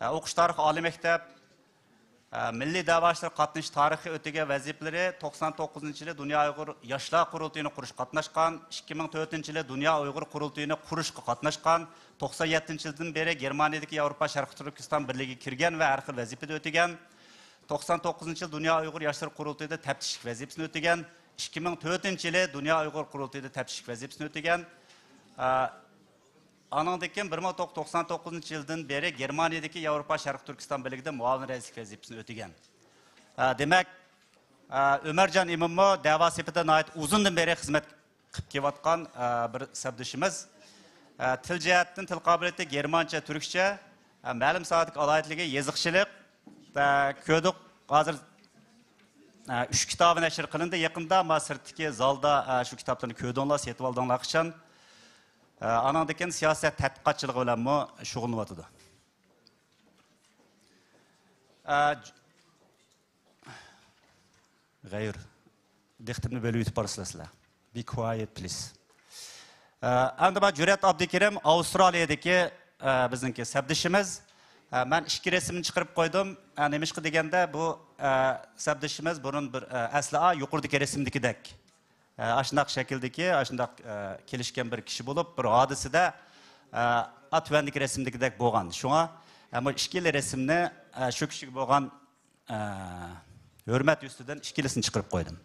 ئە، ئوقۇش تارىخى ئالىي مەكتەپ. ئە، مىللىي دەۋا ئىشلىرىغا قاتنىشىش تارىخىي ئۆتىگەن ۋەزىپىلىرى، توقسان توققۇزىنچى يىلى دۇنيا ئۇيغۇر ياشلار قۇرۇلتىيىنى قۇرۇشقا قاتناشقان، ئىككى مىڭ تۆتىنچى يىلى دۇنيا ئۇيغۇر قۇرۇلتىيىنى قۇرۇشقا قاتناشقان، توقسان يەتتىنچى يىلدىن بېرى گېرمانىيەدىكى ياۋروپا شەرقىي تۈركىستان بىرلىكىگە كىرگەن ۋە ھەر خىل ۋەزىپىدە ئۆتىگەن. توقسان توققۇزىنچى يىل دۇنيا ئۇيغۇر ياشلىرى قۇرۇلتىيىدا تەپتىشلىك ۋەزىپىسىنى ئۆتىگەن. ئىككى مىڭ تۆتىنچى يىلى دۇنيا ئۇيغۇر قۇرۇلتىيىدا تەپتىشلىك ۋەزىپىسىنى ئۆتىگەن. ئە، ئانىڭدىن كېيىن بىر مىڭ توققۇز يۈز توقسان توققۇزىنچى يىلدىن بېرى گېرمانىيەدىكى ياۋروپا شەرقىي تۈركىستان بىرلىكىدە مۇئاۋىن رەئىسلىك ۋەزىپىسىنى ئۆتىگەن. ئە، دېمەك، ئە، ئۆمەرجان ئىمىنمۇ دەۋا سېپىدە ناھايىتى ئۇزۇندىن بېرى خىزمەت قىلىپ كېلىۋاتقان، ئە، بىر سەپدىشىمىز. ئە، تىل جەھەتتىن تىل قابىلىيىتى گېرمانچە، تۈركچە، ئە، مەلۇم ساھەدىكى ئالاھىدىلىكى يېزىقچىلىق. ئە، كۆردۇق، ھازىر، ئە، ئۈچ كىتابى نەشر قىلىندى. يېقىندا ما سىرتتىكى زالدا، ئە، شۇ كىتابلارنى كۆردۈڭلار، سېتىۋالدىڭلار قاچان. ئە، ئانىڭدىن كېيىن سىياسەت تەتقىقاتچىلىقى بىلەنمۇ شۇغۇللىنىۋاتىدۇ. ئە، ج-، غەيۇر، دىققىتىمنى بۆلۈۋېتىپ بارىسىلەر سىلەر. Be quiet, please. ئە، ئەمدى بار جۈرئەت ئابدۇكېرىم، ئاۋسترالىيەدىكى، ئە، بىزنىڭكى سەپدىشىمىز. ئە، مەن ئىككى رەسىمنى چىقىرىپ قويدۇم. ئە، نېمىشقا دېگەندە، بۇ، ئە، سەپدىشىمىز بۇرۇن بىر، ئە، ئەسلى، ئا، يۇقىرىدىكى رەسىمدىكىدەك. ئە، ئاشۇنداق شەكىلدىكى، ئاشۇنداق، ئە، كېلىشكەن بىر كىشى بولۇپ، بىر ھادىسىدە، ئە، ئا، تۆۋەندىكى رەسىمدىكىدەك بولغان. شۇڭا، ئە، بۇ ئىككىلا رەسىمنى، ئە، شۇ كىشىگە بولغان، ئە، ھۆرمەت يۈزىسىدىن ئىككىلىسىنى چىقىرىپ قويدۇم.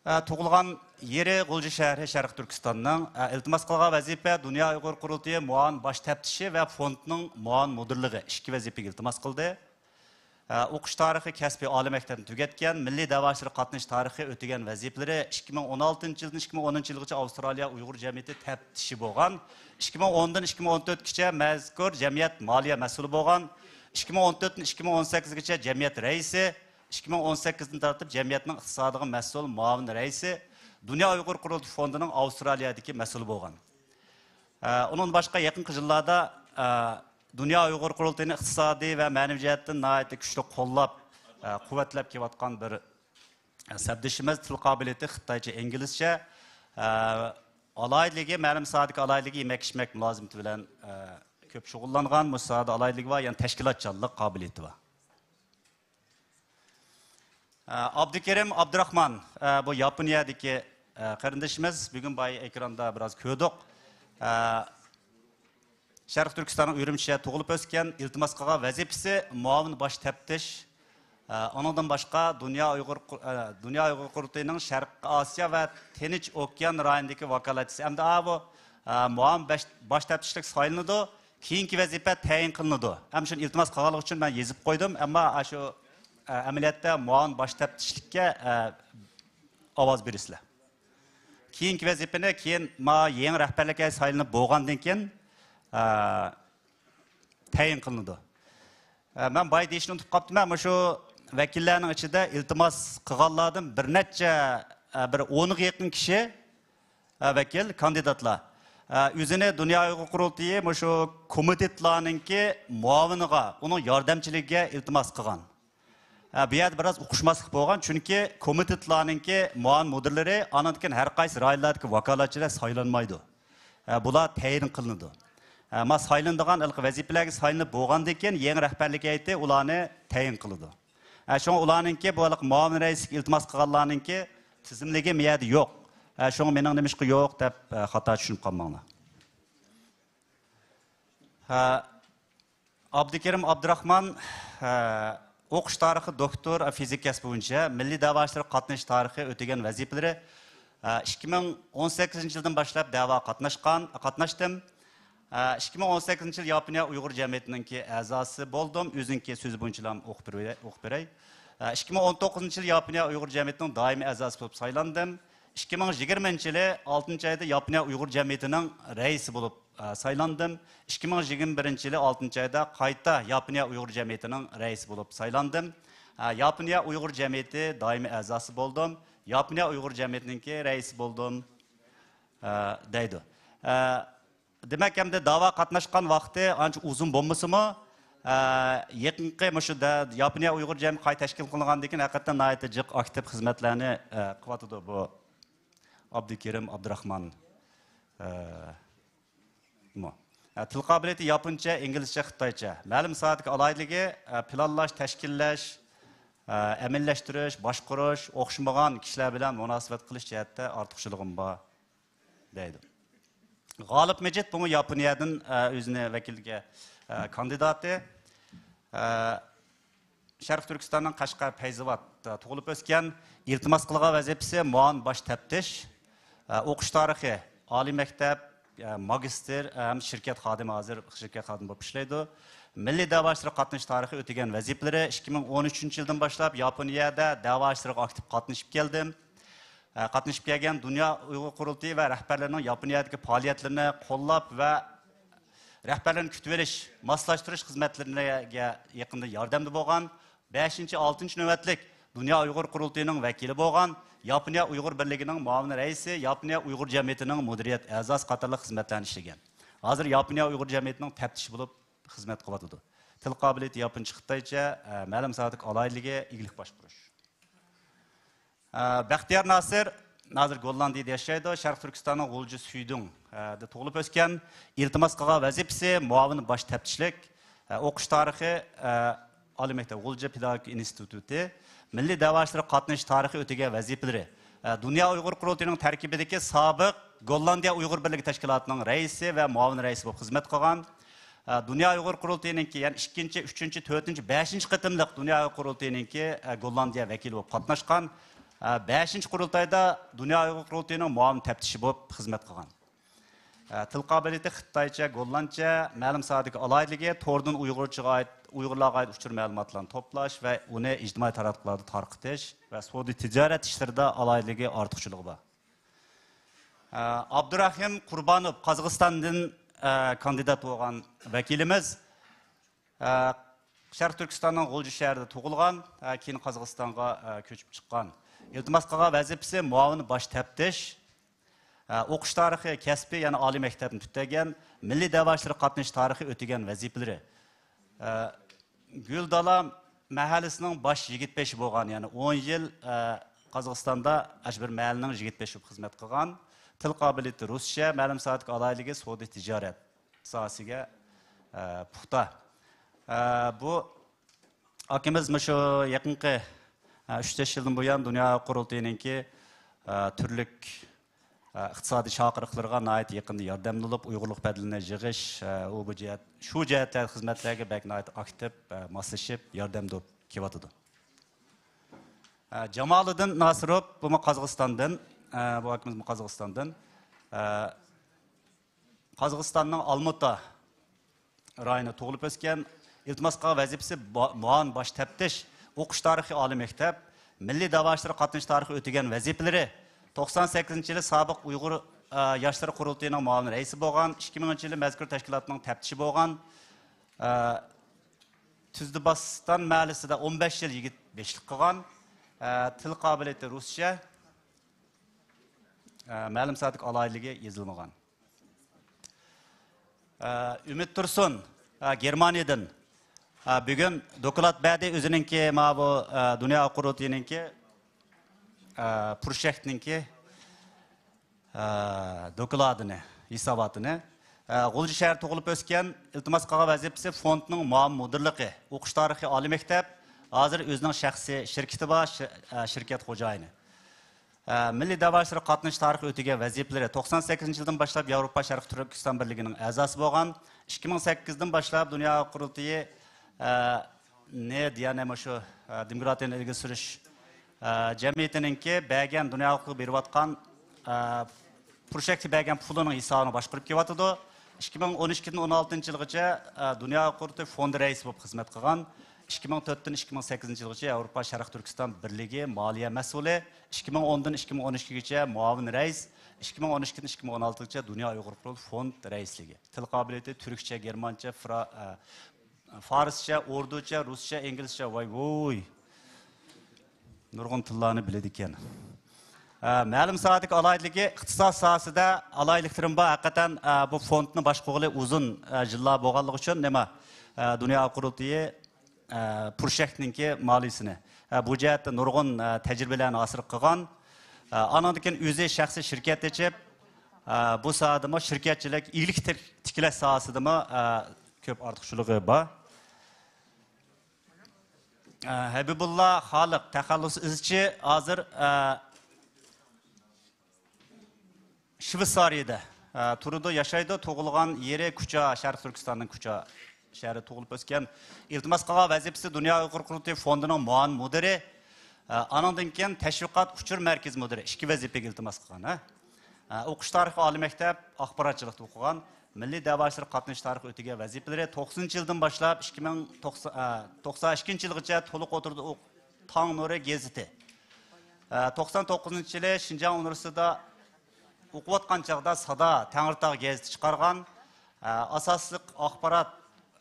ئە، تۇغۇلغان يېرى غۇلجا شەھىرى، شەرقىي تۈركىستاننىڭ. ئە، ئىلتىماس قىلغان ۋەزىپە دۇنيا ئۇيغۇر قۇرۇلتىيى مۇئاۋىن باش تەپتىشى ۋە فوندنىڭ مۇئاۋىن مۇدىرلىقى، ئىككى ۋەزىپىگە ئىلتىماس قىلدى. ئە، ئوقۇش تارىخى، كەسپىي ئالىي مەكتەپنى تۈگەتكەن، مىللىي دەۋا ئىشلىرىغا قاتنىشىش تارىخى، ئۆتىگەن ۋەزىپىلىرى، ئىككى مىڭ ئون ئالتىنچى يىلدىن ئىككى مىڭ ئونىنچى يىلغىچە ئاۋسترالىيە ئۇيغۇر جەمئىيىتى تەپتىشى بولغان، ئىككى مىڭ ئوندىن ئىككى مىڭ ئون تۆتكىچە مەزكۇر جەمئىيەت مالىيە مەسئۇلى بولغان، ئىككى مىڭ ئون تۆتتىن ئىككى مىڭ ئون سەككىزگىچە جەمئىيەت رەئىسى، ئىككى مىڭ ئون سەككىزدىن تارتىپ جەمئىيەتنىڭ ئىقتىسادىغا مەسئۇل مۇئاۋىن رەئىسى، دۇنيا ئۇيغۇر قۇرۇلتىيى فوندىنىڭ ئاۋسترالىيەدىكى مەسئۇلى بولغان. ئە، ئۇنىڭدىن باشقا يېقىنقى يىللاردا، ئە، دۇنيا ئۇيغۇر قۇرۇلتىيىنى ئىقتىسادىي ۋە مەنىۋى جەھەتتىن ناھايىتى كۈچلۈك قوللاپ، ئە، قۇۋۋەتلەپ كېلىۋاتقان بىر، ئە، سەپدىشىمىز، تىل قابىلىيىتى خىتايچە، ئىنگلىزچە، ئە، ئالاھىدىلىكى، مەلۇم ساھەدىكى ئالاھىدىلىكى يېمەك-ئىچمەك مۇلازىمىتى بىلەن، ئە، كۆپ شۇغۇللانغان، مۇشۇ ساھەدە ئالاھىدىلىكى بار، يەنە تەشكىلاتچانلىق قابىلىيىتى بار. ئابدۇكېرىم ئابدۇراخمان، بۇ ياپونىيەدىكى قېرىندىشىمىز، بۈگۈن بايا ئېكراندا بىراز كۆردۇق. شەرقىي تۈركىستاننىڭ ئۈرۈمچى شەھىرىدە تۇغۇلۇپ ئۆسكەن، ئىلتىماس قىلغان ۋەزىپىسى مۇئاۋىن باش تەپتىش. ئۇنىڭدىن باشقا دۇنيا ئۇيغۇر، دۇنيا ئۇيغۇر قۇرۇلتىيىنىڭ شەرقىي ئاسىيا ۋە تىنچ ئوكيان رايونىدىكى ۋاكالەتچىسى. ئەمدى ئا، بۇ مۇئاۋىن باش، باش تەپتىشلىك سايلىنىدۇ. كېيىنكى ۋەزىپە تەيىن قىلىنىدۇ. ھەم شۇنى ئىلتىماس قىلغانلىقى ئۈچۈن مەن يېزىپ قويدۇم. ئەمما ئاشۇ، ئە، ئەمەلىيەتتە مۇئاۋىن باش تەپتىشلىككە، ئە، ئاۋاز بېرىسىلەر. كېيىنكى ۋەزىپىنى كېيىن ما يېڭى رەھبەرلىككە سايلىنىپ بولغاندىن كېيىن، ئە، تەيىن قىلىنىدۇ. ئە، مەن بايا دېيىشنى ئۇنتۇپ قاپتىمەن. مۇشۇ ۋەكىللەرنىڭ ئىچىدە ئىلتىماس قىلغانلاردىن بىر نەچچە، ئە، بىر ئونغا يېقىن كىشى، ئە، ۋەكىل، كاندىداتلار، ئە، ئۆزىنى دۇنيا ئۇيغۇر قۇرۇلتىيى مۇشۇ كومىتېتلارنىڭكى مۇئاۋىنىغا، ئۇنىڭ ياردەمچىلىكىگە ئىلتىماس قىلغان. ئە، بۇ يەردە بىراز ئۇقۇشماسلىق بولغان، چۈنكى كومىتېتلارنىڭكى مۇئاۋىن مۇدىرلىرى، ئاندىن كېيىن ھەر قايسى رايونلاردىكى ۋاكالەتچىلەر سايلانمايدۇ. ئە، بۇلار تەيىن قىلىنىدۇ. ئە، ما سايلىنىدىغان ھېلىقى ۋەزىپىلەرگە سايلىنىپ بولغاندىن كېيىن، يېڭى رەھبەرلىك ھەيئىتى ئۇلارنى تەيىن قىلىدۇ. ئە، شۇڭا ئۇلارنىڭكى بۇ ھېلىقى مۇئاۋىن رەئىسلىككە ئىلتىماس قىلغانلارنىڭكى تىزىملىكى مۇ يەردە يوق. ئە، شۇڭا مېنىڭ نېمىشقا يوق دەپ، ئە، خاتا چۈشىنىپ قالماڭلار. ئە، ئابدۇكېرىم ئابدۇراخمان، ئە، ئوقۇش تارىخى دوكتور، ئە، فىزىكا كەسپى بويىچە، مىللىي دەۋا ئىشلىرىغا قاتنىشىش تارىخى، ئۆتىگەن ۋەزىپىلىرى، ئە، ئىككى مىڭ ئون سەككىزىنچى يىلدىن باشلاپ دەۋاغا قاتناشقان، قاتناشتىم. ئە، ئىككى مىڭ ئون سەككىزىنچى يىل ياپونىيە ئۇيغۇر جەمئىيىتىنىڭكى ئەزاسى بولدۇم. ئۆزىنىڭكى سۆزى بويىچىلا ئوقۇپ بېرەي، ئوقۇپ بېرەي. ئە، ئىككى مىڭ ئون توققۇزىنچى يىل ياپونىيە ئۇيغۇر جەمئىيىتىنىڭ دائىمىي ئەزاسى بولۇپ سايلاندىم. ئىككى مىڭ يىگىرمىنچى يىلى ئالتىنچى ئايدا ياپونىيە ئۇيغۇر جەمئىيىتىنىڭ رەئىسى بولۇپ، ئە، سايلاندىم. ئىككى مىڭ يىگىرمە بىرىنچى يىلى ئالتىنچى ئايدا قايتا ياپونىيە ئۇيغۇر جەمئىيىتىنىڭ رەئىسى بولۇپ سايلاندىم. ئە، ياپونىيە ئۇيغۇر جەمئىيىتى دائىمىي ئەزاسى بولدۇم. ياپونىيە ئۇيغۇر جەمئىيىتىنىڭكى رەئىسى بولدۇم، ئە، دەيدۇ. ئە، دېمەك، ئەمدى دەۋا قاتناشقان ۋاقتى ئانچە ئۇزۇن بولمىسىمۇ، ئە، يېقىنقى مۇشۇ دە-، ياپونىيە ئۇيغۇر جەمئىيىتى قايتا تەشكىل قىلىنغاندىن كېيىن ھەقىقەتەن ناھايىتى جىق ئاكتىپ خىزمەتلەرنى، ئە، قىلىۋاتىدۇ بۇ ئابدۇكېرىم ئابدۇراخمان، ئە، مۇ. ئە، تىل قابىلىيىتى ياپونچە، ئىنگلىزچە، خىتايچە. مەلۇم ساھەدىكى ئالاھىدىلىكى، ئە، پىلانلاش، تەشكىللەش، ئە، ئەمەلىيلەشتۈرۈش، باشقۇرۇش، ئوخشىمىغان كىشىلەر بىلەن مۇناسىۋەت قىلىش جەھەتتە ئارتۇقچىلىقىم بار، دەيدۇ. غالىپ مىجىت، بۇمۇ ياپونىيەدىن، ئە، ئۆزىنى ۋەكىلگە، ئە، كاندىداتى. ئە، شەرقىي تۈركىستاننىڭ قەشقەر، پەيزاۋاتتا تۇغۇلۇپ ئۆسكەن، ئىلتىماس قىلغان ۋەزىپىسى مۇئاۋىن باش تەپتىش. ئە، ئوقۇش تارىخى، ئالىي مەكتەپ، ئە، ماگىستىر، ئە، ھەم شىركەت خادىمى، ھازىر شىركەت خادىمى بولۇپ ئىشلەيدۇ. مىللىي دەۋا ئىشلىرىغا قاتنىشىش تارىخى، ئۆتىگەن ۋەزىپىلىرى، ئىككى مىڭ ئون ئۈچىنچى يىلدىن باشلاپ ياپونىيەدە دەۋا ئىشلىرىغا ئاكتىپ قاتنىشىپ كەلدىم. ئە، قاتنىشىپ كەلگەن دۇنيا ئۇيغۇر قۇرۇلتىيى ۋە رەھبەرلىرىنىڭ ياپونىيەدىكى پائالىيەتلىرىنى قوللاپ ۋە رەھبەرلەرنى كۈتۈۋېلىش، ماسلاشتۇرۇش خىزمەتلىرىگە يېقىندا ياردەمدە بولغان، بەشىنچى، ئالتىنچى نۆۋەتلىك دۇنيا ئۇيغۇر قۇرۇلتىيىنىڭ ۋەكىلى بولغان، ياپونىيە ئۇيغۇر بىرلىكىنىڭ مۇئاۋىن رەئىسى، ياپونىيە ئۇيغۇر جەمئىيىتىنىڭ مۇدىرىيەت ئەزاسى قاتارلىق خىزمەتلەرنى ئىشلىگەن. ھازىر ياپونىيە ئۇيغۇر جەمئىيىتىنىڭ تەپتىشى بولۇپ خىزمەت قىلىۋاتىدۇ. تىل قابىلىيىتى ياپونچە، خىتايچە، ئە، مەلۇم ساھەدىكى ئالاھىدىلىكى ئىگىلىك باشقۇرۇش. ئە، بەختىيار ناسىر، ھازىر گوللاندىيىدە ياشايدۇ. شەرقىي تۈركىستاننىڭ غۇلجا سۈيدۈڭ، ئە، دە تۇغۇلۇپ ئۆسكەن. ئىلتىماس قىلغان ۋەزىپىسى مۇئاۋىن باش تەپتىشلىك. ئە، ئوقۇش تارىخى، ئە، ئالىي مەكتەپ، غۇلجا پېداگوگىكا ئىنستىتۇتى. مىللىي دەۋا ئىشلىرىغا قاتنىشىش تارىخى، ئۆتىگەن ۋەزىپىلىرى. ئە، دۇنيا ئۇيغۇر قۇرۇلتىيىنىڭ تەركىبىدىكى سابىق گوللاندىيە ئۇيغۇر بىرلىكى تەشكىلاتىنىڭ رەئىسى ۋە مۇئاۋىن رەئىسى بولۇپ خىزمەت قىلغان. ئە، دۇنيا ئۇيغۇر قۇرۇلتىيىنىڭكى، يەنى ئىككىنچى، ئۈچىنچى، تۆتىنچى، بەشىنچى قېتىملىق دۇنيا ئۇيغۇر قۇرۇلتىيىنىڭكى، ئە، گوللاندىيە ۋەكىلى بولۇپ قاتناشقان. ئە، بەشىنچى قۇرۇلتايدا دۇنيا ئۇيغۇر قۇرۇلتىيىنىڭ مۇئاۋىن تەپتىشى بولۇپ خىزمەت قىلغان. ئە، تىل قابىلىيىتى خىتايچە، گوللاندچە، مەلۇم ساھەدىكى ئالاھىدىلىكى توردىن ئۇيغۇرچىغا ئائىت، ئۇيغۇرلارغا ئائىت ئۇچۇر مەلۇماتلارنى توپلاش ۋە ئۇنى ئىجتىمائىي تاراتقۇلاردا تارقىتىش ۋە سودا تىجارەت ئىشلىرىدا ئالاھىدىلىكى، ئارتۇقچىلىقى بار. ئابدۇراخىم قۇربانوف، قازاقىستاندىن، ئە، كاندىدات بولغان ۋەكىلىمىز. ئە، شەرقىي تۈركىستاننىڭ غۇلجا شەھىرىدە تۇغۇلغان، ھە، كېيىن قازاقىستانغا، ھە، كۆچۈپ چىققان. ئىلتىماس قىلغان ۋەزىپىسى مۇئاۋىن باش تەپتىش، ھە، ئوقۇش تارىخى كەسپىي، يەنى ئالىي مەكتەپنى پۈتتۈرگەن، مىللىي دەۋا ئىشلىرىغا قاتنىشىش تارىخى ئۆتىگەن ۋەزىپىلىرى. ھە، گۈلدالا مەھەللىسىنىڭ باش يىگىت بېشى بولغان، يەنى ئون يىل، ھە، قازاقىستاندا ئاشۇ بىر مەھەللىنىڭ يىگىت بېشى بولۇپ خىزمەت قىلغان. تىل قابىلىيىتى رۇسچە، مەلۇم ساھەدىكى ئالاھىدىلىكى سودا تىجارەت ساھەسىگە، ئە، پۇختا. ئە، بۇ ئاكىمىز مۇشۇ يېقىنقى، ئە، ئۈچ تۆت يىلدىن بۇيان دۇنيا قۇرۇلتىيىنىڭكى، ئە، تۈرلۈك، ئە، ئىقتىسادىي چاقىرىقلىرىغا ناھايىتى يېقىندىن ياردەمدە بولۇپ، ئۇيغۇرلۇق بەدىلىنى يىغىش، ئە، ئۇ بۇ جەھەت، شۇ جەھەتلەردە خىزمەتلەرگە بەك ناھايىتى ئاكتىپ، ئە، ماسلىشىپ، ياردەمدە بولۇپ كېلىۋاتىدۇ. ئە، جامالىدىن ناسىروف، بۇمۇ قازاقىستاندىن، ئە، بۇ ئاكىمىزمۇ قازاقىستاندىن. ئە، قازاقىستاننىڭ ئالمۇتا رايونىدا تۇغۇلۇپ ئۆسكەن. ئىلتىماس قىلغان ۋەزىپىسى با-، مۇئاۋىن باش تەپتىش، ئوقۇش تارىخى ئالىي مەكتەپ، مىللىي دەۋا ئىشلىرىغا قاتنىشىش تارىخى ئۆتىگەن ۋەزىپىلىرى. توقسان سەككىزىنچى يىلى سابىق ئۇيغۇر، ئە، ياشلىرى قۇرۇلتىيىنىڭ مۇئاۋىن رەئىسى بولغان، ئىككى مىڭىنچى يىلى مەزكۇر تەشكىلاتنىڭ تەپتىشى بولغان. ئە، تۈزدىباستان مەھەللىسىدە ئون بەش يىل يىگىت بېشلىق قىلغان. ئە، تىل قابىلىيىتى رۇسچە. ئە، مەلۇم ساھەدىكى ئالاھىدىلىكى يېزىلمىغان. ئە، ئۈمىد تۇرسۇن، ئە، گېرمانىيەدىن. ئە، بۈگۈن دوكلات بەردى ئۆزىنىڭكى، ماۋۇ، ئە، دۇنيا قۇرۇلتىيىنىڭكى، ئە، پروژېكتنىڭكى، ئە، دوكلاتىنى، ھېساباتىنى. ئە، غۇلجا شەھىرى تۇغۇلۇپ ئۆسكەن، ئىلتىماس قىلغان ۋەزىپىسى فوندنىڭ مۇئاۋىن مۇدىرلىقى، ئوقۇش تارىخى ئالىي مەكتەپ، ھازىر ئۆزىنىڭ شەخسىي شىركىتى بار، شىر-، ئە، شىركەت خوجايىنى. ئە، مىللىي دەۋا ئىشلىرىغا قاتنىشىش تارىخى ئۆتىگەن ۋەزىپىلىرى. توقسان سەككىزىنچى يىلدىن باشلاپ ياۋروپا شەرقىي تۈركىستان بىرلىكىنىڭ ئەزاسى بولغان. ئىككى مىڭ سەككىزدىن باشلاپ دۇنيا قۇرۇلتىيى، ئە، نى، يەنى مۇشۇ، ئە، دېموكراتىيەنى ئىلگىرى سۈرۈش، ئە، جەمئىيىتىنىڭكى بەرگەن دۇنيا ھوقۇقى بېرىۋاتقان، ئە، پروژېكتكە بەرگەن پۇلىنىڭ ھېسابىنى باشقۇرۇپ كېلىۋاتىدۇ. ئىككى مىڭ ئون ئىككىدىن ئون ئالتىنچى يىلغىچە، ئە، دۇنيا قۇرۇلتىيى فوندى رەئىسى بولۇپ خىزمەت قىلغان. ئىككى مىڭ تۆتتىن ئىككى مىڭ سەككىزىنچى يىلغىچە ياۋروپا شەرقىي تۈركىستان بىرلىكى مالىيە مەسئۇلى. ئىككى مىڭ ئوندىن ئىككى مىڭ ئون ئىككىگىچە مۇئاۋىن رەئىس. ئىككى مىڭ ئون ئىككىدىن ئىككى مىڭ ئون ئالتىگىچە دۇنيا ئۇيغۇر قۇرۇلتىيى فوند رەئىسلىكى. تىل قابىلىيىتى تۈركچە، گېرمانچە، فرا-، ئە، فارسچە، ئوردۇچە، رۇسچە، ئىنگلىزچە، ۋاي ۋۇي. نۇرغۇن تىللارنى بىلىدىكەن. ئە، مەلۇم ساھەدىكى ئالاھىدىلىكى، ئىقتىساد ساھەسىدە ئالاھىدىلىكلىرىم بار. ھەقىقەتەن، ئە، بۇ فوندنى باشقۇرغىلى ئۇزۇن، ئە، يىللار بولغانلىقى ئۈچۈن، نېمە، ئە، دۇنيا قۇرۇلتىيى، ئە، پروژېكتنىڭكى مالىيىسىنى، ئە، بۇ جەھەتتە نۇرغۇن، ئە، تەجرىبىلەرنى ھاسىل قىلغان. ئە، ئانىڭدىن كېيىن ئۆزى شەخسىي شىركەت ئېچىپ، ئە، بۇ ساھەدىمۇ شىركەتچىلىك، ئىگىلىك تىك-، تىكلەش ساھەسىدىمۇ، ئە، كۆپ ئارتۇقچىلىقى بار. ئە، ھەبىبۇللا خالىق، تەخەللۇس ئىزچى، ھازىر، ئە، شۋېتسارىيەدە، ئە، تۇرىدۇ، ياشايدۇ. تۇغۇلغان يېرى كۇچا، شەرقىي تۈركىستاننىڭ كۇچا شەھىرىدە تۇغۇلۇپ ئۆسكەن. ئىلتىماس قىلغان ۋەزىپىسى دۇنيا ئۇيغۇر قۇرۇلتىيى فوندىنىڭ مۇئاۋىن مۇدىرى. ئە، ئانىڭدىن كېيىن تەشۋىقات ئۇچۇر مەركىزى مۇدىرى، ئىككى ۋەزىپىگە ئىلتىماس قىلغان، ھە. ئە، ئوقۇش تارىخى ئالىي مەكتەپ، ئاخباراتچىلىقتا ئوقۇغان. مىللىي دەۋا ئىشلىرىغا قاتنىشىش تارىخى ئۆتىگەن ۋەزىپىلىرى. توقسىنىنچى يىلدىن باشلاپ ئىككى مىڭ توقسان، ئە، توقسان ئىككىنچى يىلغىچە تولۇق ئوتتۇرىدا ئوق-، تاڭ نۇرى گېزىتى. ئە، توقسان توققۇزىنچى يىلى شىنجاڭ ئۇنىۋېرسىتېتىدا ئوقۇۋاتقان چاغدا سادا تەڭرىتاغ گېزىتى چىقارغان. ئە، ئاساسلىق ئاخبارات،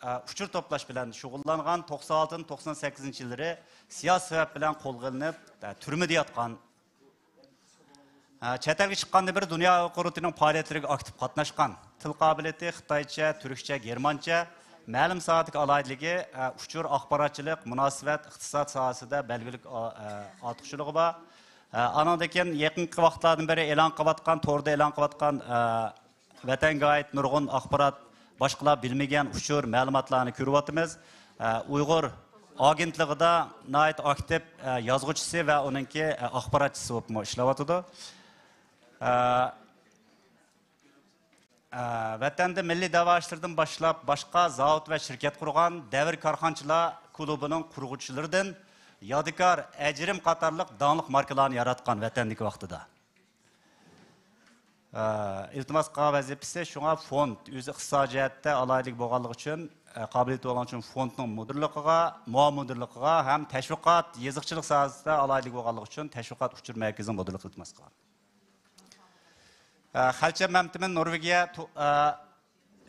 ئە، ئۇچۇر توپلاش بىلەن شۇغۇللانغان. توقسان ئالتىدىن توقسان سەككىزىنچى يىللىرى سىياسىي سەۋەب بىلەن قولغا ئېلىنىپ، ئە، تۈرمىدە ياتقان. ئە، چەت ئەلگە چىققاندىن بېرى دۇنيا قۇرۇلتىيىنىڭ پائالىيەتلىرىگە ئاكتىپ قاتناشقان. تىل قابىلىيىتى خىتايچە، تۈركچە، گېرمانچە. مەلۇم ساھەدىكى ئالاھىدىلىكى، ئە، ئۇچۇر، ئاخباراتچىلىق، مۇناسىۋەت، ئىقتىساد ساھەسىدە بەلگىلىك، ئا-، ئە، ئارتۇقچىلىقى بار. ئە، ئانىڭدىن كېيىن يېقىنقى ۋاقىتلاردىن بېرى ئېلان قىلىۋاتقان، توردا ئېلان قىلىۋاتقان، ئە، ۋەتەنگە ئائىت نۇرغۇن ئاخبارات، باشقىلار بىلمىگەن ئۇچۇر، مەلۇماتلارنى كۆرۈۋاتىمىز. ئە، ئۇيغۇر ئاگېنتلىقىدا ناھايىتى ئاكتىپ، ئە، يازغۇچىسى ۋە ئۇنىڭكى، ئە، ئاخباراتچىسى بولۇپمۇ ئىشلەۋاتىدۇ. ئە، ئە، ۋەتەندە مىللىي دەۋا ئىشلىرىدىن باشلاپ، باشقا زاۋۇت ۋە شىركەت قۇرغان، دەۋر كارخانىچىلار كۇلۇبىنىڭ قۇرغۇچىلىرىدىن يادىكار، ئەجرىم قاتارلىق داڭلىق ماركىلارنى ياراتقان ۋەتەندىكى ۋاقتىدا. ئە، ئىلتىماس قىلغان ۋەزىپىسى، شۇڭا فوند ئۆزى ئىقتىسادىي جەھەتتە ئالاھىدىلىكى بولغانلىقى ئۈچۈن، ئە، قابىلىيىتى بولغانلىقى ئۈچۈن فوندنىڭ مۇدىرلىقىغا، مۇئاۋىن مۇدىرلىقىغا ھەم تەشۋىقات، يېزىقچىلىق ساھەسىدە ئالاھىدىلىكى بولغانلىقى ئۈچۈن تەشۋىقات ئۇچۇر مەركىزىنىڭ مۇدىرلىقىغا ئىلتىماس قىلغان. ئە، خەلچەم مەمتىمىن نورۋېگىيە تو-، ئە،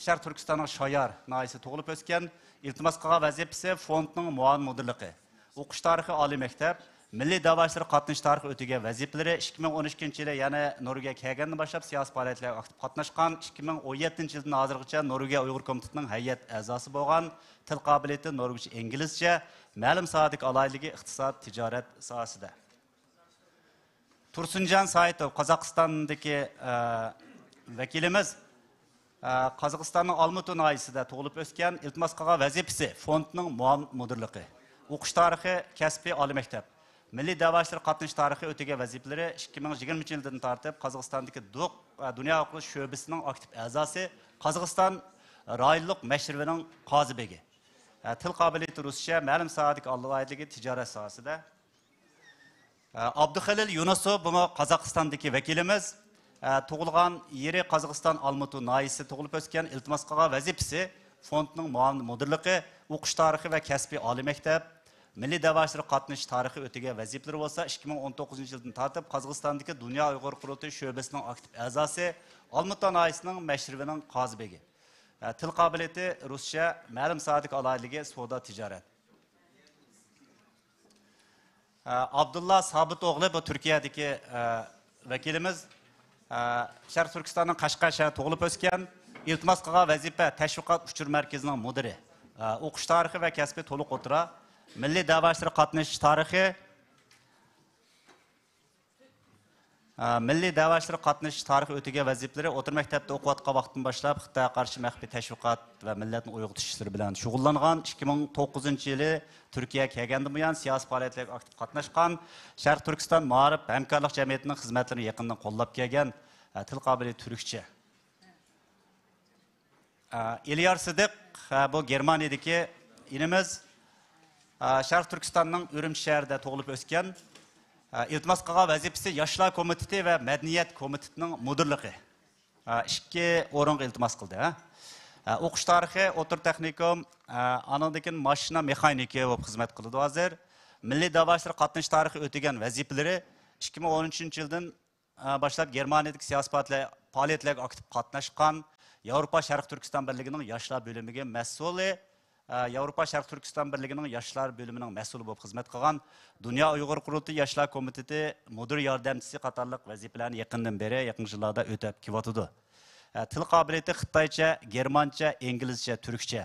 شەرقىي تۈركىستاننىڭ شايار ناھىيەسىدە تۇغۇلۇپ ئۆسكەن. ئىلتىماس قىلغان ۋەزىپىسى فوندنىڭ مۇئاۋىن مۇدىرلىقى، ئوقۇش تارىخى ئالىي مەكتەپ، مىللىي دەۋا ئىشلىرىغا قاتنىشىش تارىخى ئۆتىگەن ۋەزىپىلىرى ئىككى مىڭ ئون ئىككىنچى يىلى، يەنى نورۋېگىيە كەلگەندىن باشلاپ سىياسىي پائالىيەتلەرگە ئاكتىپ قاتناشقان. ئىككى مىڭ ئون يەتتىنچى يىلدىن ھازىرغىچە نورۋېگىيە ئۇيغۇر كومىتېتىنىڭ ھەيئەت ئەزاسى بولغان. تىل قابىلىيىتى نورۋېگچە، ئىنگلىزچە، مەلۇم ساھەدىكى ئالاھىدىلىكى ئىقتىساد، تىجارەت ساھەسىدە. تۇرسۇنجان سايىتوف، قازاقىستاندىكى، ئە، ۋەكىلىمىز، ئە، قازاقىستاننىڭ ئالمۇتۇ ناھىيەسىدە تۇغۇلۇپ ئۆسكەن. ئىلتىماس قىلغان ۋەزىپىسى فوندنىڭ مۇئاۋىن مۇدىرلىقى، ئوقۇش تارىخى، كەسپىي ئالىي مەكتەپ، مىللىي دەۋا ئىشلىرىغا قاتنىشىش تارىخى ئۆتىگەن ۋەزىپىلىرى ئىككى مىڭ يىگىرمىنچى يىلدىن تارتىپ قازاقىستاندىكى دۇق، ئە، دۇنيا ھوقۇقى شۆبىسىنىڭ ئاكتىپ ئەزاسى، قازاقىستان رايونلۇق مەشرىۋىنىڭ قازى بېگى. ئە، تىل قابىلىيىتى رۇسچە، مەلۇم ساھەدىكى ئالاھىدىلىكى تىجارەت ساھەسىدە. ئابدۇخېلىل يۇنۇسوف، بۇمۇ قازاقىستاندىكى ۋەكىلىمىز. تۇغۇلغان يېرى قازاقىستان ئالمۇتۇ ناھىيەسىدە تۇغۇلۇپ ئۆسكەن. ئىلتىماس قىلغان ۋەزىپىسى فوندنىڭ مۇئاۋىن مۇدىرلىقى، ئوقۇش تارىخى ۋە كەسپىي ئالىي مەكتەپ، مىللىي دەۋا ئىشلىرىغا قاتنىشىش تارىخى ئۆتىگەن ۋەزىپىلىرى بولسا ئىككى مىڭ ئون توققۇزىنچى يىلدىن تارتىپ قازاقىستاندىكى دۇنيا ئۇيغۇر قۇرۇلتىيى شۆبىسىنىڭ ئاكتىپ ئەزاسى، ئالمۇتا ناھىيەسىنىڭ مەشرىۋىنىڭ قازى بېگى. تىل قابىلىيىتى رۇسچە، مەلۇم ساھەدىكى ئالاھىدىلىكى سودا تىجارەت. ئابدۇللا سابىت ئوغلى، بۇ تۈركىيەدىكى، ئە، ۋەكىلىمىز. ئە، شەرقىي تۈركىستاننىڭ قەشقەر شەھىرىدە تۇغۇلۇپ ئۆسكەن. ئىلتىماس قىلغان ۋەزىپە تەشۋىقات ئۇچۇر مەركىزىنىڭ مۇدىرى. ئە، ئوقۇش تارىخى ۋە كەسپى تولۇق ئوتتۇرا. مىللىي دەۋا ئىشلىرىغا قاتنىشىش تارىخى. ئە، مىللىي دەۋا ئىشلىرىغا قاتنىشىش تارىخى ئۆتىگەن ۋەزىپىلىرى. ئوتتۇرا مەكتەپتە ئوقۇۋاتقان ۋاقتىدىن باشلاپ خىتايغا قارشى مەخپىي تەشۋىقات ۋە مىللەتنى ئويغىتىش ئىشلىرى بىلەن شۇغۇللانغان. ئىككى مىڭ توققۇزىنچى يىلى تۈركىيەگە كەلگەندىن بۇيان سىياسىي پائالىيەتلەرگە ئاكتىپ قاتناشقان، شەرقىي تۈركىستان مائارىپ ھەمكارلىق جەمئىيىتىنىڭ خىزمەتلىرىنى يېقىندىن قوللاپ كەلگەن. ئە، تىل قابىلىيىتى تۈركچە. ئە، ئېلىيار سىدىق، ئە، بۇ گېرمانىيەدىكى ئىنىمىز. ئە، شەرقىي تۈركىستاننىڭ ئۈرۈمچى شەھىرىدە تۇغۇلۇپ ئۆسكەن. ئە، ئىلتىماس قىلغان ۋەزىپىسى ياشلار كومىتېتى ۋە مەدەنىيەت كومىتېتىنىڭ مۇدىرلىقى. ئە، ئىككى ئورۇنغا ئىلتىماس قىلدى، ھە. ئە، ئوقۇش تارىخى ئوتتۇرا تېخنىكوم، ئە، ئانىڭدىن كېيىن ماشىنا مېخانىكى بولۇپ خىزمەت قىلىدۇ ھازىر. مىللىي دەۋا ئىشلىرىغا قاتنىشىش تارىخى ئۆتىگەن ۋەزىپىلىرى ئىككى مىڭ ئون ئۈچىنچى يىلدىن ئە، باشلاپ گېرمانىيەدىكى سىياسىي پائالىيەتلەر-، پائالىيەتلەرگە ئاكتىپ قاتناشقان، ياۋروپا شەرقىي تۈركىستان بىرلىكىنىڭ ياشلار بۆلۈمىگە مەسئۇلى، ئە، ياۋروپا شەرقىي تۈركىستان بىرلىكىنىڭ ياشلار بۆلۈمىنىڭ مەسئۇلى بولۇپ خىزمەت قىلغان، دۇنيا ئۇيغۇر قۇرۇلتىيى ياشلار كومىتېتى مۇدىر ياردەمچىسى قاتارلىق ۋەزىپىلەرنى يېقىندىن بېرى، يېقىنقى يىللاردا ئۆتەپ كېلىۋاتىدۇ. ئە، تىل قابىلىيىتى خىتايچە، گېرمانچە، ئىنگلىزچە، تۈركچە.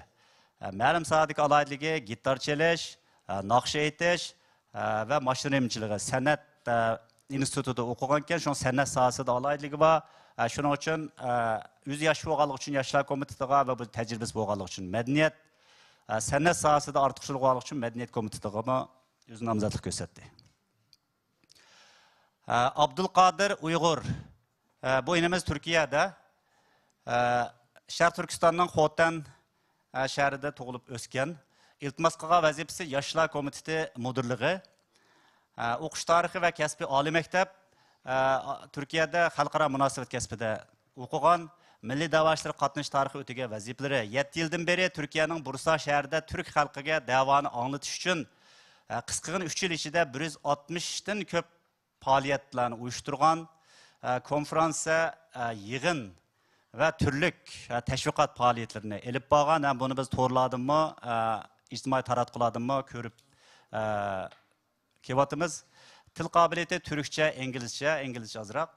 ئە، مەلۇم ساھەدىكى ئالاھىدىلىكى گىتار چېلىش، ئە، ناخشا ئېيتىش، ئە، ۋە ماشىنا رېمونتچىلىقى سەنئەت، ئە، ئىنستىتۇتىدا ئوقۇغانكەن، شۇنىڭ سەنئەت ساھەسىدە ئالاھىدىلىكى بار. ئە، شۇنىڭ ئۈچۈن، ئە، ئۆزى ياش بولغانلىقى ئۈچۈن ياشلار كومىتېتىغا ۋە بۇ تەجرىبىسى بولغانلىقى ئۈچۈن مەدەنىيەت، ئە، سەنئەت ساھەسىدە ئارتۇقچىلىقى بولغانلىقى ئۈچۈن مەدەنىيەت كومىتېتىغىمۇ ئۆزى نامزاتلىق كۆرسەتتى. ئە، ئابدۇلقادىر ئۇيغۇر، ئە، بۇ ئىنىمىز تۈركىيەدە، ئە، شەرقىي تۈركىستاننىڭ خوتەن، ئە، شەھىرىدە تۇغۇلۇپ ئۆسكەن. ئىلتىماس قىلغان ۋەزىپىسى ياشلار كومىتېتى مۇدىرلىقى. ئە، ئوقۇش تارىخى ۋە كەسپى ئالىي مەكتەپ، ئە، تۈركىيەدە خەلقئارا مۇناسىۋەت كەسپىدە ئوقۇغان، مىللىي دەۋا ئىشلىرىغا قاتنىشىش تارىخى ئۆتىگەن ۋەزىپىلىرى. يەتتە يىلدىن بېرى تۈركىيەنىڭ بۇرسا شەھىرىدە تۈرك خەلقىگە دەۋانى ئاڭلىتىش ئۈچۈن، ئە، قىسقىغىنە ئۈچ يىل ئىچىدە بىر يۈز ئاتمىشتىن كۆپ پائالىيەتلەرنى ئۇيۇشتۇرغان، ئە، كونفېرانسىيە، ئە، يىغىن ۋە تۈرلۈك، ئە، تەشۋىقات پائالىيەتلىرىنى ئېلىپ بارغان. ھەم بۇنى بىز تورلاردىنمۇ، ئە، ئىجتىمائىي تاراتقۇلاردىنمۇ كۆرۈپ، ئە، كېلىۋاتىمىز. تىل قابىلىيىتى تۈركچە، ئىنگلىزچە، ئىنگلىزچە ئازراق.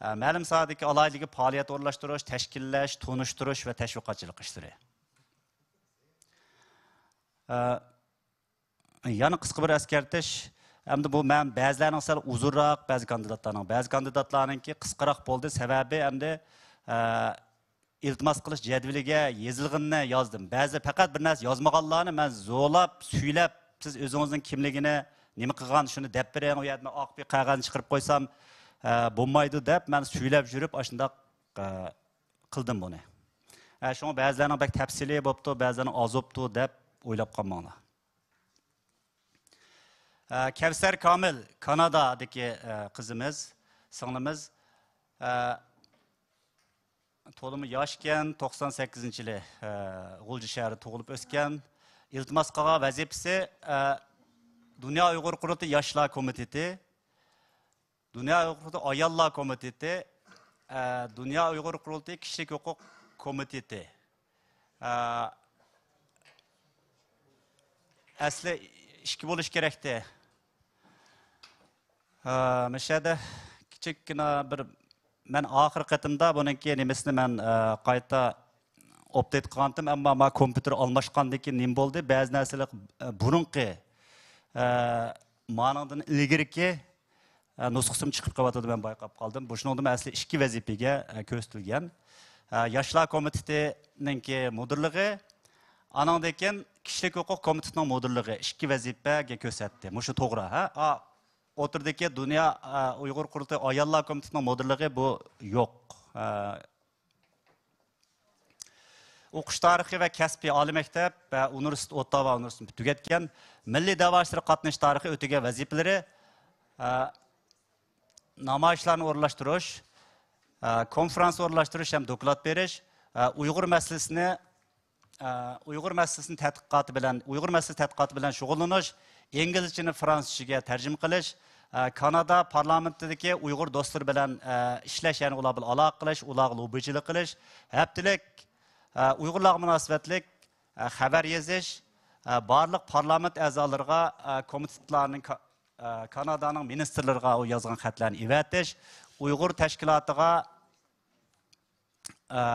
ئە، مەلۇم ساھەدىكى ئالاھىدىلىكى پائالىيەت ئورۇنلاشتۇرۇش، تەشكىللەش، تونۇشتۇرۇش ۋە تەشۋىقاتچىلىق ئىشلىرى. ئە، يەنە قىسقا بىر ئەسكەرتىش. ئەمدى بۇ مەن بەزىلەرنىڭ سەل ئۇزۇنراق، بەزى كاندىداتلارنىڭ، بەزى كاندىداتلارنىڭكى قىسقىراق بولدى. سەۋەبى ئەمدى، ئە، ئىلتىماس قىلىش جەدۋىلىگە يېزىلغىنىنى يازدىم. بەزى پەقەت بىر نەرسە يازمىغانلارنى مەن زورلاپ، سۈيلەپ، «سىز ئۆزىڭىزنىڭ كىملىكىنى، نېمە قىلغان، شۇنى دەپ بېرىڭ، ئۇ يەردە مەن ئارقا بىر قەغەزنى چىقىرىپ قويسام، ئە، بولمايدۇ» دەپ، مەن سۈيلەپ يۈرۈپ، ئاشۇنداق، ئە، قىلدىم بۇنى. ئە، شۇڭا بەزىلەرنىڭ بەك تەپسىلىي بوپتۇ، بەزىلەرنىڭ ئاز بوپتۇ دەپ ئويلاپ قالماڭلار. ئە، كەۋسەر كامىل، كانادادىكى، ئە، قىزىمىز، سىڭلىمىز. ئە، تولىمۇ ياشكەن، توقسان سەككىزىنچى يىلى، ئە، غۇلجا شەھىرىدە تۇغۇلۇپ ئۆسكەن. ئىلتىماس قىلغان ۋەزىپىسى، ئە، دۇنيا ئۇيغۇر قۇرۇلتىيى ياشلار كومىتېتى، دۇنيا ئۇيغۇر قۇرۇلتىيى ئاياللار كومىتېتى، ئە، دۇنيا ئۇيغۇر قۇرۇلتىيى كىشىلىك ھوقۇق كومىتېتى. ئە، ئەسلى ئىككى بولۇش كېرەكتى. ئە، مۇشۇ يەردە كىچىككىنە بىر، مەن ئاخىرقى قېتىمدا بۇنىڭكى نېمىسىنى مەن، ئە، قايتا ئاپدېيت قىلغانتىم، ئەمما ما كومپيۇتېر ئالماشقاندىن كېيىن نېمە بولدى؟ بەزى نەرسىلەر، ئە، بۇرۇنقى، ئە، مانىڭدىن ئىلگىرىكى، ئە، نۇسخىسىمۇ چىقىپ قېلىۋاتىدۇ، مەن بايقاپ قالدىم. بۇ شۇنىڭدىمۇ ئەسلى ئىككى ۋەزىپىگە، ئە، كۆرسىتىلگەن. ئە، ياشلار كومىتېتىنىڭكى مۇدىرلىقى، ئانىڭدىن كېيىن كىشىلىك ھوقۇق كومىتېتىنىڭ مۇدىرلىقى، ئىككى ۋەزىپىگە كۆرسەتتى. مۇشۇ توغرا، ھە؟ ئا، ئوتتۇرىدىكى دۇنيا، ئە، ئۇيغۇر قۇرۇلتىيى ئاياللار كومىتېتىنىڭ مۇدىرلىقى بۇ يوق. ئە، ئوقۇش تارىخى ۋە كەسپىي ئالىي مەكتەپ ۋە ئۇنىۋېرسىتېت، ئوتتاۋا ئۇنىۋېرسىتېتىنى تۈگەتكەن، مىللىي دەۋا ئىشلىرىغا قاتنىشىش تارىخى ئۆتىگەن ۋەزىپىلىرى، ئە، نامايىشلارنى ئورۇنلاشتۇرۇش، ئە، كونفرانس ئورۇنلاشتۇرۇش ھەم دوكلات بېرىش، ئە، ئۇيغۇر مەسىلىسىنى، ئە، ئۇيغۇر مەسىلىسىنى تەتقىقاتى بىلەن، ئۇيغۇر مەسىلىسى تەتقىقاتى بىلەن شۇغۇللىنىش، ئىنگلىزچىنى فرانسۇزچىگە تەرجىمە قىلىش، ئە، كانادا پارلامېنتىدىكى ئۇيغۇر دوستلىرى بىلەن، ئە، ئىشلەش، يەنى ئۇلار بىلەن ئالاقە قىلىش، ئۇلارغا لوببىچىلىق قىلىش، ھەپتىلىك، ئە، ئۇيغۇرلارغا مۇناسىۋەتلىك، ئە، خەۋەر يېزىش، ئە، بارلىق پارلامېنت ئەزالىرىغا، ئە، كومىتېتلارنىڭ، كا-، ئە، كانادانىڭ مىنىستىرلىرىغا ئۇ يازغان خەتلەرنى ئېۋەتىش، ئۇيغۇر تەشكىلاتىغا، ئە،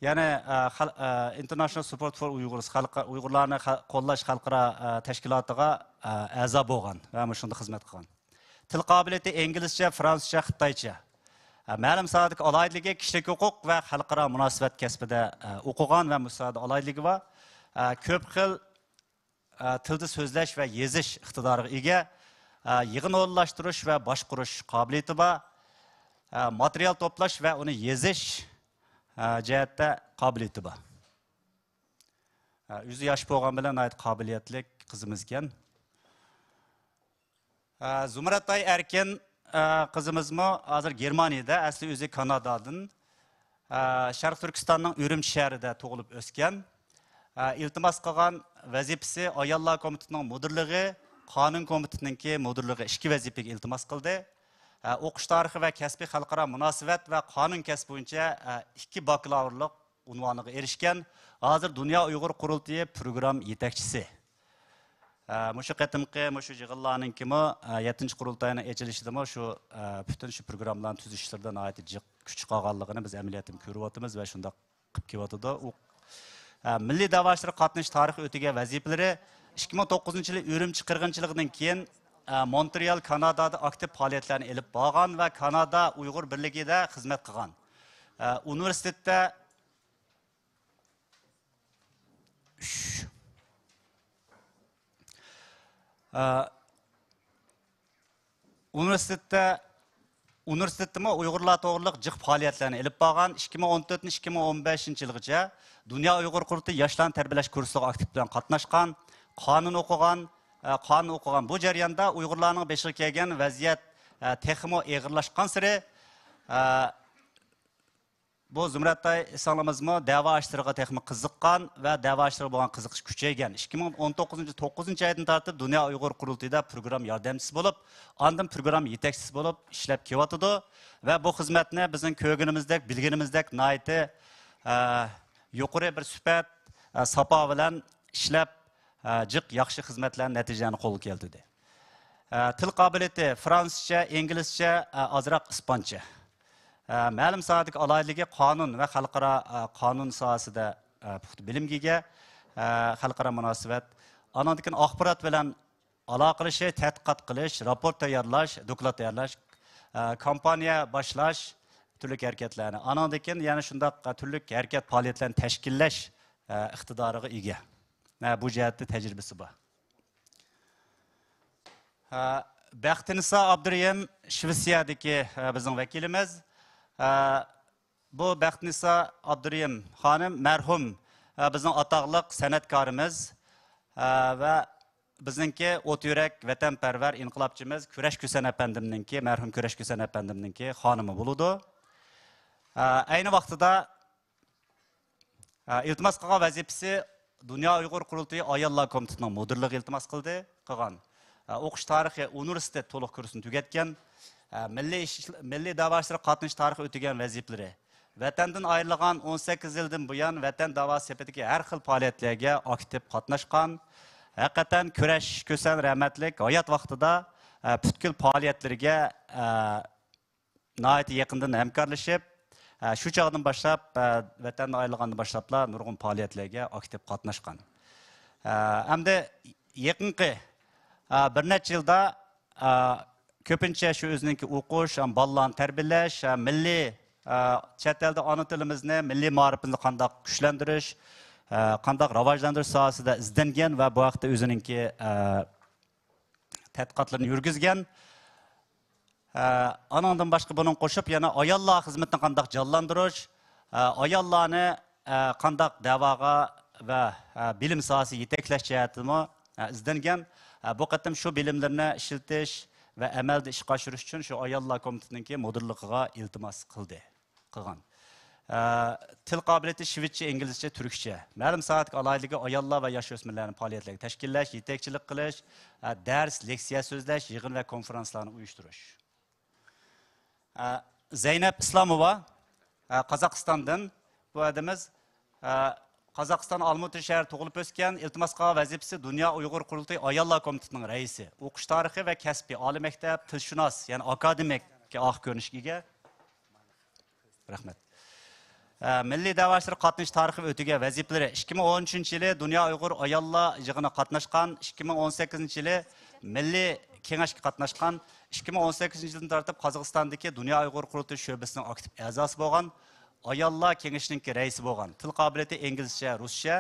يەنى، ئە، خەل-، ئە، International Support for Uyghurs، خەلق-، ئۇيغۇرلارنى خە-، قوللاش خەلقئارا، ئە، تەشكىلاتىغا، ئە، ئەزا بولغان ۋە مۇشۇنداق خىزمەت قىلغان. تىل قابىلىيىتى ئىنگلىزچە، فرانسۇزچە، خىتايچە. ئە، مەلۇم ساھەدىكى ئالاھىدىلىكى كىشىلىك ھوقۇق ۋە خەلقئارا مۇناسىۋەت كەسپىدە، ئە، ئوقۇغان ۋە مۇشۇ ساھەدە ئالاھىدىلىكى بار. ئە، كۆپ خىل، ئە، تىلدا سۆزلەش ۋە يېزىش ئىقتىدارىغا ئىگە. ئە، يىغىن ئورۇنلاشتۇرۇش ۋە باشقۇرۇش قابىلىيىتى بار. ئە، ماتېرىيال توپلاش ۋە ئۇنى يېزىش، ئە، جەھەتتە قابىلىيىتى بار. ئە، ئۆزى ياش بولغان بىلەن ناھايىتى قابىلىيەتلىك قىزىمىز ئىكەن. ئە، زۇمرەتئاي ئەركىن، ئە، قىزىمىزمۇ ھازىر گېرمانىيەدە، ئەسلى ئۆزى كانادادىن. ئە، شەرقىي تۈركىستاننىڭ ئۈرۈمچى شەھىرىدە تۇغۇلۇپ ئۆسكەن. ئە، ئىلتىماس قىلغان ۋەزىپىسى ئاياللار كومىتېتىنىڭ مۇدىرلىقى، قانۇن كومىتېتىنىڭكى مۇدىرلىقى، ئىككى ۋەزىپىگە ئىلتىماس قىلدى. ئە، ئوقۇش تارىخى ۋە كەسپىي خەلقئارا مۇناسىۋەت ۋە قانۇن كەسپى بويىچە، ئە، ئىككى باكلاۋۇرلۇق ئۇنۋانىغا ئېرىشكەن. ھازىر دۇنيا ئۇيغۇر قۇرۇلتىيى پروگرام يېتەكچىسى. ئە، مۇشۇ قېتىمقى مۇشۇ يىغىنلارنىڭكىمۇ، ئە، يەتتىنچى قۇرۇلتاينىڭ ئېچىلىشىدىمۇ شۇ، ئە، پۈتۈن شۇ پروگراممىلارنى تۈزۈش ئىشلىرىدا ناھايىتى جىق كۈچ قالغانلىقىنى بىز ئەمەلىيەتتىن كۆرۈۋاتىمىز ۋە شۇنداق قىلىپ كېلىۋاتىدۇ. ئۇ، ئە، مىللىي دەۋا ئىشلىرىغا قاتنىشىش تارىخى ئۆتىگەن ۋەزىپىلىرى، ئىككى مىڭ توققۇزىنچى يىلى ئۈرۈمچى قىرغىنچىلىقىدىن كېيىن، ئە، مونترېئال، كانادادا ئاكتىپ پائالىيەتلەرنى ئېلىپ بارغان ۋە كانادا ئۇيغۇر بىرلىكىدە خىزمەت قىلغان. ئە، ئۇنىۋېرسىتېتتا ئۈچ. ئە، ئۇنىۋېرسىتېتتا، ئۇنىۋېرسىتېتتىمۇ ئۇيغۇرلار توغرىلىق جىق پائالىيەتلەرنى ئېلىپ بارغان. ئىككى مىڭ ئون تۆتىنچى، ئىككى مىڭ ئون بەشىنچى يىلغىچە دۇنيا ئۇيغۇر قۇرۇلتىيى ياشلارنى تەربىيەلەش كۇرسىغا ئاكتىپ بىلەن قاتناشقان، قانۇن ئوقۇغان، ئە، قانۇن ئوقۇغان. بۇ جەرياندا ئۇيغۇرلارنىڭ بېشىغا كەلگەن ۋەزىيەت، ئە، تېخىمۇ ئېغىرلاشقانسېرى، ئە، بۇ زۇمرەتئاي سىڭلىمىزمۇ دەۋا ئىشلىرىغا تېخىمۇ قىزىققان ۋە دەۋا ئىشلىرىغا بولغان قىزىقىش كۈچەيگەن. ئىككى مىڭ ئون توققۇزىنچى، توققۇزىنچى ئايدىن تارتىپ دۇنيا ئۇيغۇر قۇرۇلتىيىدا پروگرام ياردەمچىسى بولۇپ، ئاندىن پروگرام يېتەكچىسى بولۇپ ئىشلەپ كېلىۋاتىدۇ. ۋە بۇ خىزمەتنى بىزنىڭ كۆرگىنىمىزدەك، بىلگىنىمىزدەك ناھايىتى، ئە، يۇقىرى بىر سۈپەت، ئە، ساپا بىلەن ئىشلەپ، ئە، جىق ياخشى خىزمەتلەرنى، نەتىجىلەرنى قولغا كەلتۈردى. ئە، تىل قابىلىيىتى فرانسۇزچە، ئىنگلىزچە، ئە، ئازراق ئىسپانچە. ئە، مەلۇم ساھەدىكى ئالاھىدىلىكى قانۇن ۋە خەلقئارا، ئە، قانۇن ساھەسىدە، ئە، پۇختا بىلىمگە ئىگە، ئە، خەلقئارا مۇناسىۋەت. ئانىڭدىن كېيىن ئاخبارات بىلەن ئالاقىلىشىش، تەتقىقات قىلىش، راپورت تەييارلاش، دوكلات تەييارلاش، ئە، كامپانىيە باشلاش، تۈرلۈك ھەرىكەتلەرنى. ئانىڭدىن كېيىن يەنە شۇنداق، ئە، تۈرلۈك ھەرىكەت پائالىيەتلەرنى تەشكىللەش، ئە، ئىقتىدارىغا ئىگە. ئە، بۇ جەھەتتە تەجرىبىسى بار. ئە، بەختىنىسا ئابدۇرېھىم شىۋېتسىيەدىكى، ئە، بىزنىڭ ۋەكىلىمىز. ئە، بۇ بەختىنىسا ئابدۇرېھىم خانىم مەرھۇم، ئە، بىزنىڭ ئاتاقلىق سەنئەتكارىمىز، ئە، ۋە بىزنىڭكى ئوت يۈرەك ۋەتەنپەرۋەر ئىنقىلابچىمىز كۈرەش كۈسەن ئەپەندىمنىڭكى، مەرھۇم كۈرەش كۈسەن ئەپەندىمنىڭكى خانىمى بولىدۇ. ئە، ئەينى ۋاقتىدا ئە، ئىلتىماس قىلغان ۋەزىپىسى دۇنيا ئۇيغۇر قۇرۇلتىيى ئاياللار كومىتېتىنىڭ مۇدىرلىقىغا ئىلتىماس قىلدى، قىلغان. ئە، ئوقۇش تارىخى ئۇنىۋېرسىتېت تولۇق كۇرسىنى تۈگەتكەن. ئە، مىللىي ئىش، مىللىي دەۋا ئىشلىرىغا قاتنىشىش تارىخى ئۆتىگەن ۋەزىپىلىرى. ۋەتەندىن ئايرىلغان ئون سەككىز يىلدىن بۇيان ۋەتەن داۋاسى سېپىدىكى ھەر خىل پائالىيەتلەرگە ئاكتىپ قاتناشقان، ھەقىقەتەن كۈرەش كۈسەن رەھمەتلىك ھايات ۋاقتىدا، ئە، پۈتكۈل پائالىيەتلىرىگە، ئە، ناھايىتى يېقىندىن ھەمكارلىشىپ، ئە، شۇ چاغدىن باشلاپ، ئە، ۋەتەندىن ئايرىلغاندىن باشلاپلا نۇرغۇن پائالىيەتلەرگە ئاكتىپ قاتناشقان. ئە، ئەمدى يېقىنقى، ئە، بىر نەچچە يىلدا، ئە، كۆپىنچە شۇ ئۆزىنىڭكى ئوقۇش، ئە، بالىلارنى تەربىيەلەش، ئە، مىللىي، ئە، چەت ئەلدە ئانا تىلىمىزنى، مىللىي مائارىپىمىزنى قانداق كۈچلەندۈرۈش، ئە، قانداق راۋاجلاندۇرۇش ساھەسىدە ئىزدەنگەن ۋە بۇ ھەقتە ئۆزىنىڭكى، ئە، تەتقىقاتلىرىنى يۈرگۈزگەن. ئە، ئانىڭدىن باشقا بۇنىڭغا قوشۇپ يەنە ئاياللار خىزمىتىنى قانداق جانلاندۇرۇش، ئە، ئاياللارنى، ئە، قانداق دەۋاغا ۋە، ئە، بىلىم ساھەسىگە يېتەكلەش جەھەتتىمۇ، ئە، ئىزدەنگەن. ئە، بۇ قېتىم شۇ بىلىملىرىنى ئىشلىتىش ۋە ئەمەلدە ئىشقا ئاشۇرۇش ئۈچۈن شۇ ئاياللار كومىتېتىنىڭكى مۇدىرلىقىغا ئىلتىماس قىلدى. قىلغان. ئە، تىل قابىلىيىتى شىۋېتچە، ئىنگلىزچە، تۈركچە. مەلۇم ساھەدىكى ئالاھىدىلىكى ئاياللار ۋە ياش ئۆسمۈرلەرنى پائالىيەتلەرگە تەشكىللەش، يېتەكچىلىك قىلىش، ئە، دەرس، لېكسىيە سۆزلەش، يىغىن ۋە كونفېرانسلارنى ئۇيۇشتۇرۇش. ئە، زەينەپ ئىسلاموۋا، ئە، قازاقىستاندىن. بۇ ئادىمىز، ئە، قازاقىستان ئالمۇتى شەھىرىدە تۇغۇلۇپ ئۆسكەن، ئىلتىماس قىلغان ۋەزىپىسى دۇنيا ئۇيغۇر قۇرۇلتىيى ئاياللار كومىتېتىنىڭ رەئىسى، ئوقۇش تارىخى ۋە كەسپىي، ئالىي مەكتەپ، تىلشۇناس، يەنى ئاكادېمىك ئاق كۆرۈنۈشكە ئىگە. رەھمەت. ئە، مىللىي دەۋا ئىشلىرىغا قاتنىشىش تارىخى ۋە ئۆتىگەن ۋەزىپىلىرى. ئىككى مىڭ ئون ئۈچىنچى يىلى دۇنيا ئۇيغۇر ئاياللار يىغىنىغا قاتناشقان، ئىككى مىڭ ئون سەككىزىنچى يىلى مىللىي كېڭەشكە قاتناشقان، ئىككى مىڭ ئون سەككىزىنچى يىلدىن تارتىپ قازاقىستاندىكى دۇنيا ئۇيغۇر قۇرۇلتىيى شۆبىسىنىڭ ئاكتىپ ئەزاسى بولغان، ئاياللار كېڭىشىنىڭكى رەئىسى بولغان، تىل قابىلىيىتى ئىنگلىزچە، رۇسچە،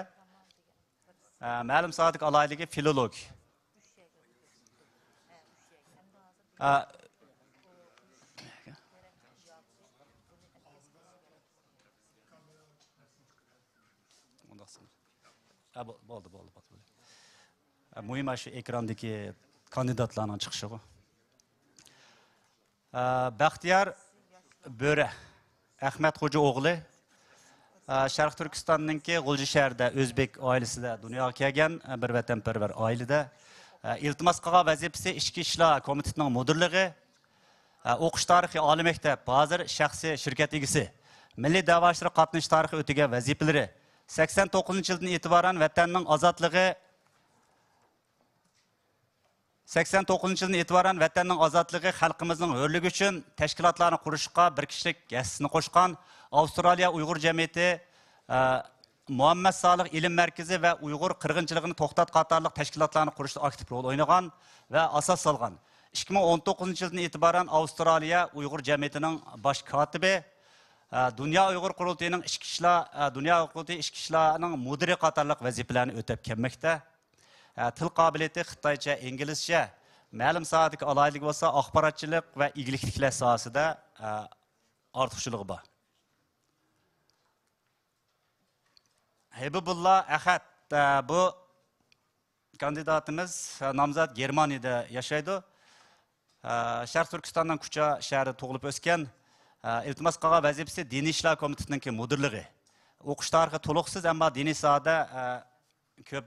ئە، مەلۇم ساھەدىكى ئالاھىدىلىكى فىلولوگ. ئە، ئۇنداق سان-، ئە، بو-، بولدى، بولدى، بولدى، بولدى. ئە، مۇھىم شۇ ئېكراندىكى كاندىداتلارنىڭ چىقىشىغۇ. ئە، بەختىيار بۆرە، ئەخمەت خوجا ئوغلى، ئە، شەرقىي تۈركىستاننىڭكى غۇلجا شەھىرىدە ئۆزبېك ئائىلىسىدە دۇنياغا كەلگەن، ئە، بىر ۋەتەنپەرۋەر ئائىلىدە. ئە، ئىلتىماس قىلغان ۋەزىپىسى ئىچكى ئىشلار كومىتېتىنىڭ مۇدىرلىقى، ئە، ئوقۇش تارىخى، ئالىي مەكتەپ، ھازىر شەخسىي شىركەت ئىگىسى. مىللىي دەۋا ئىشلىرىغا قاتنىشىش تارىخى، ئۆتىگەن ۋەزىپىلىرى. سەكسەن توققۇزىنچى يىلدىن ئېتىبارەن ۋەتەننىڭ ئازادلىقى، سەكسەن توققۇزىنچى يىلدىن ئېتىبارەن ۋەتەننىڭ ئازادلىقى، خەلقىمىزنىڭ ھۆرلۈكى ئۈچۈن تەشكىلاتلارنى قۇرۇشقا بىر كىشىلىك ھەسسىسىنى قوشقان ئاۋسترالىيە ئۇيغۇر جەمئىيىتى، ئە، مۇھەممەد سالىھ ئىلىم مەركىزى ۋە ئۇيغۇر قىرغىنچىلىقىنى توختات قاتارلىق تەشكىلاتلارنى قۇرۇشتا ئاكتىپ رول ئوينىغان ۋە ئاساس سالغان. ئىككى مىڭ ئون توققۇزىنچى يىلدىن ئېتىبارەن ئاۋسترالىيە ئۇيغۇر جەمئىيىتىنىڭ باش كاتىپى، ئە، دۇنيا ئۇيغۇر قۇرۇلتىيىنىڭ ئىچكى ئىشلار، ئە، دۇنيا ئۇيغۇر قۇرۇلتىيى ئىچكى ئىشلارنىڭ مۇدىرى قاتارلىق ۋەزىپىلەرنى ئۆتەپ كەلمەكتە. ئە، تىل قابىلىيىتى خىتايچە، ئىنگلىزچە، مەلۇم ساھەدىكى ئالاھىدىلىكى بولسا ئاخباراتچىلىق ۋە ئىگىلىك تىكلەش ساھەسىدە، ئە، ئارتۇقچىلىقى بار. ھەبىبۇللا ئەخەت، ئە، بۇ كاندىداتىمىز، ئە، نامزات گېرمانىيەدە ياشايدۇ. ئە، شەرقىي تۈركىستاننىڭ كۇچا شەھىرىدە تۇغۇلۇپ ئۆسكەن. ئە، ئىلتىماس قىلغان ۋەزىپىسى دىنىي ئىشلار كومىتېتىنىڭكى مۇدىرلىقى. ئوقۇش تارىخى تولۇقسىز، ئەمما دىنىي ساھەدە، ئە، كۆپ،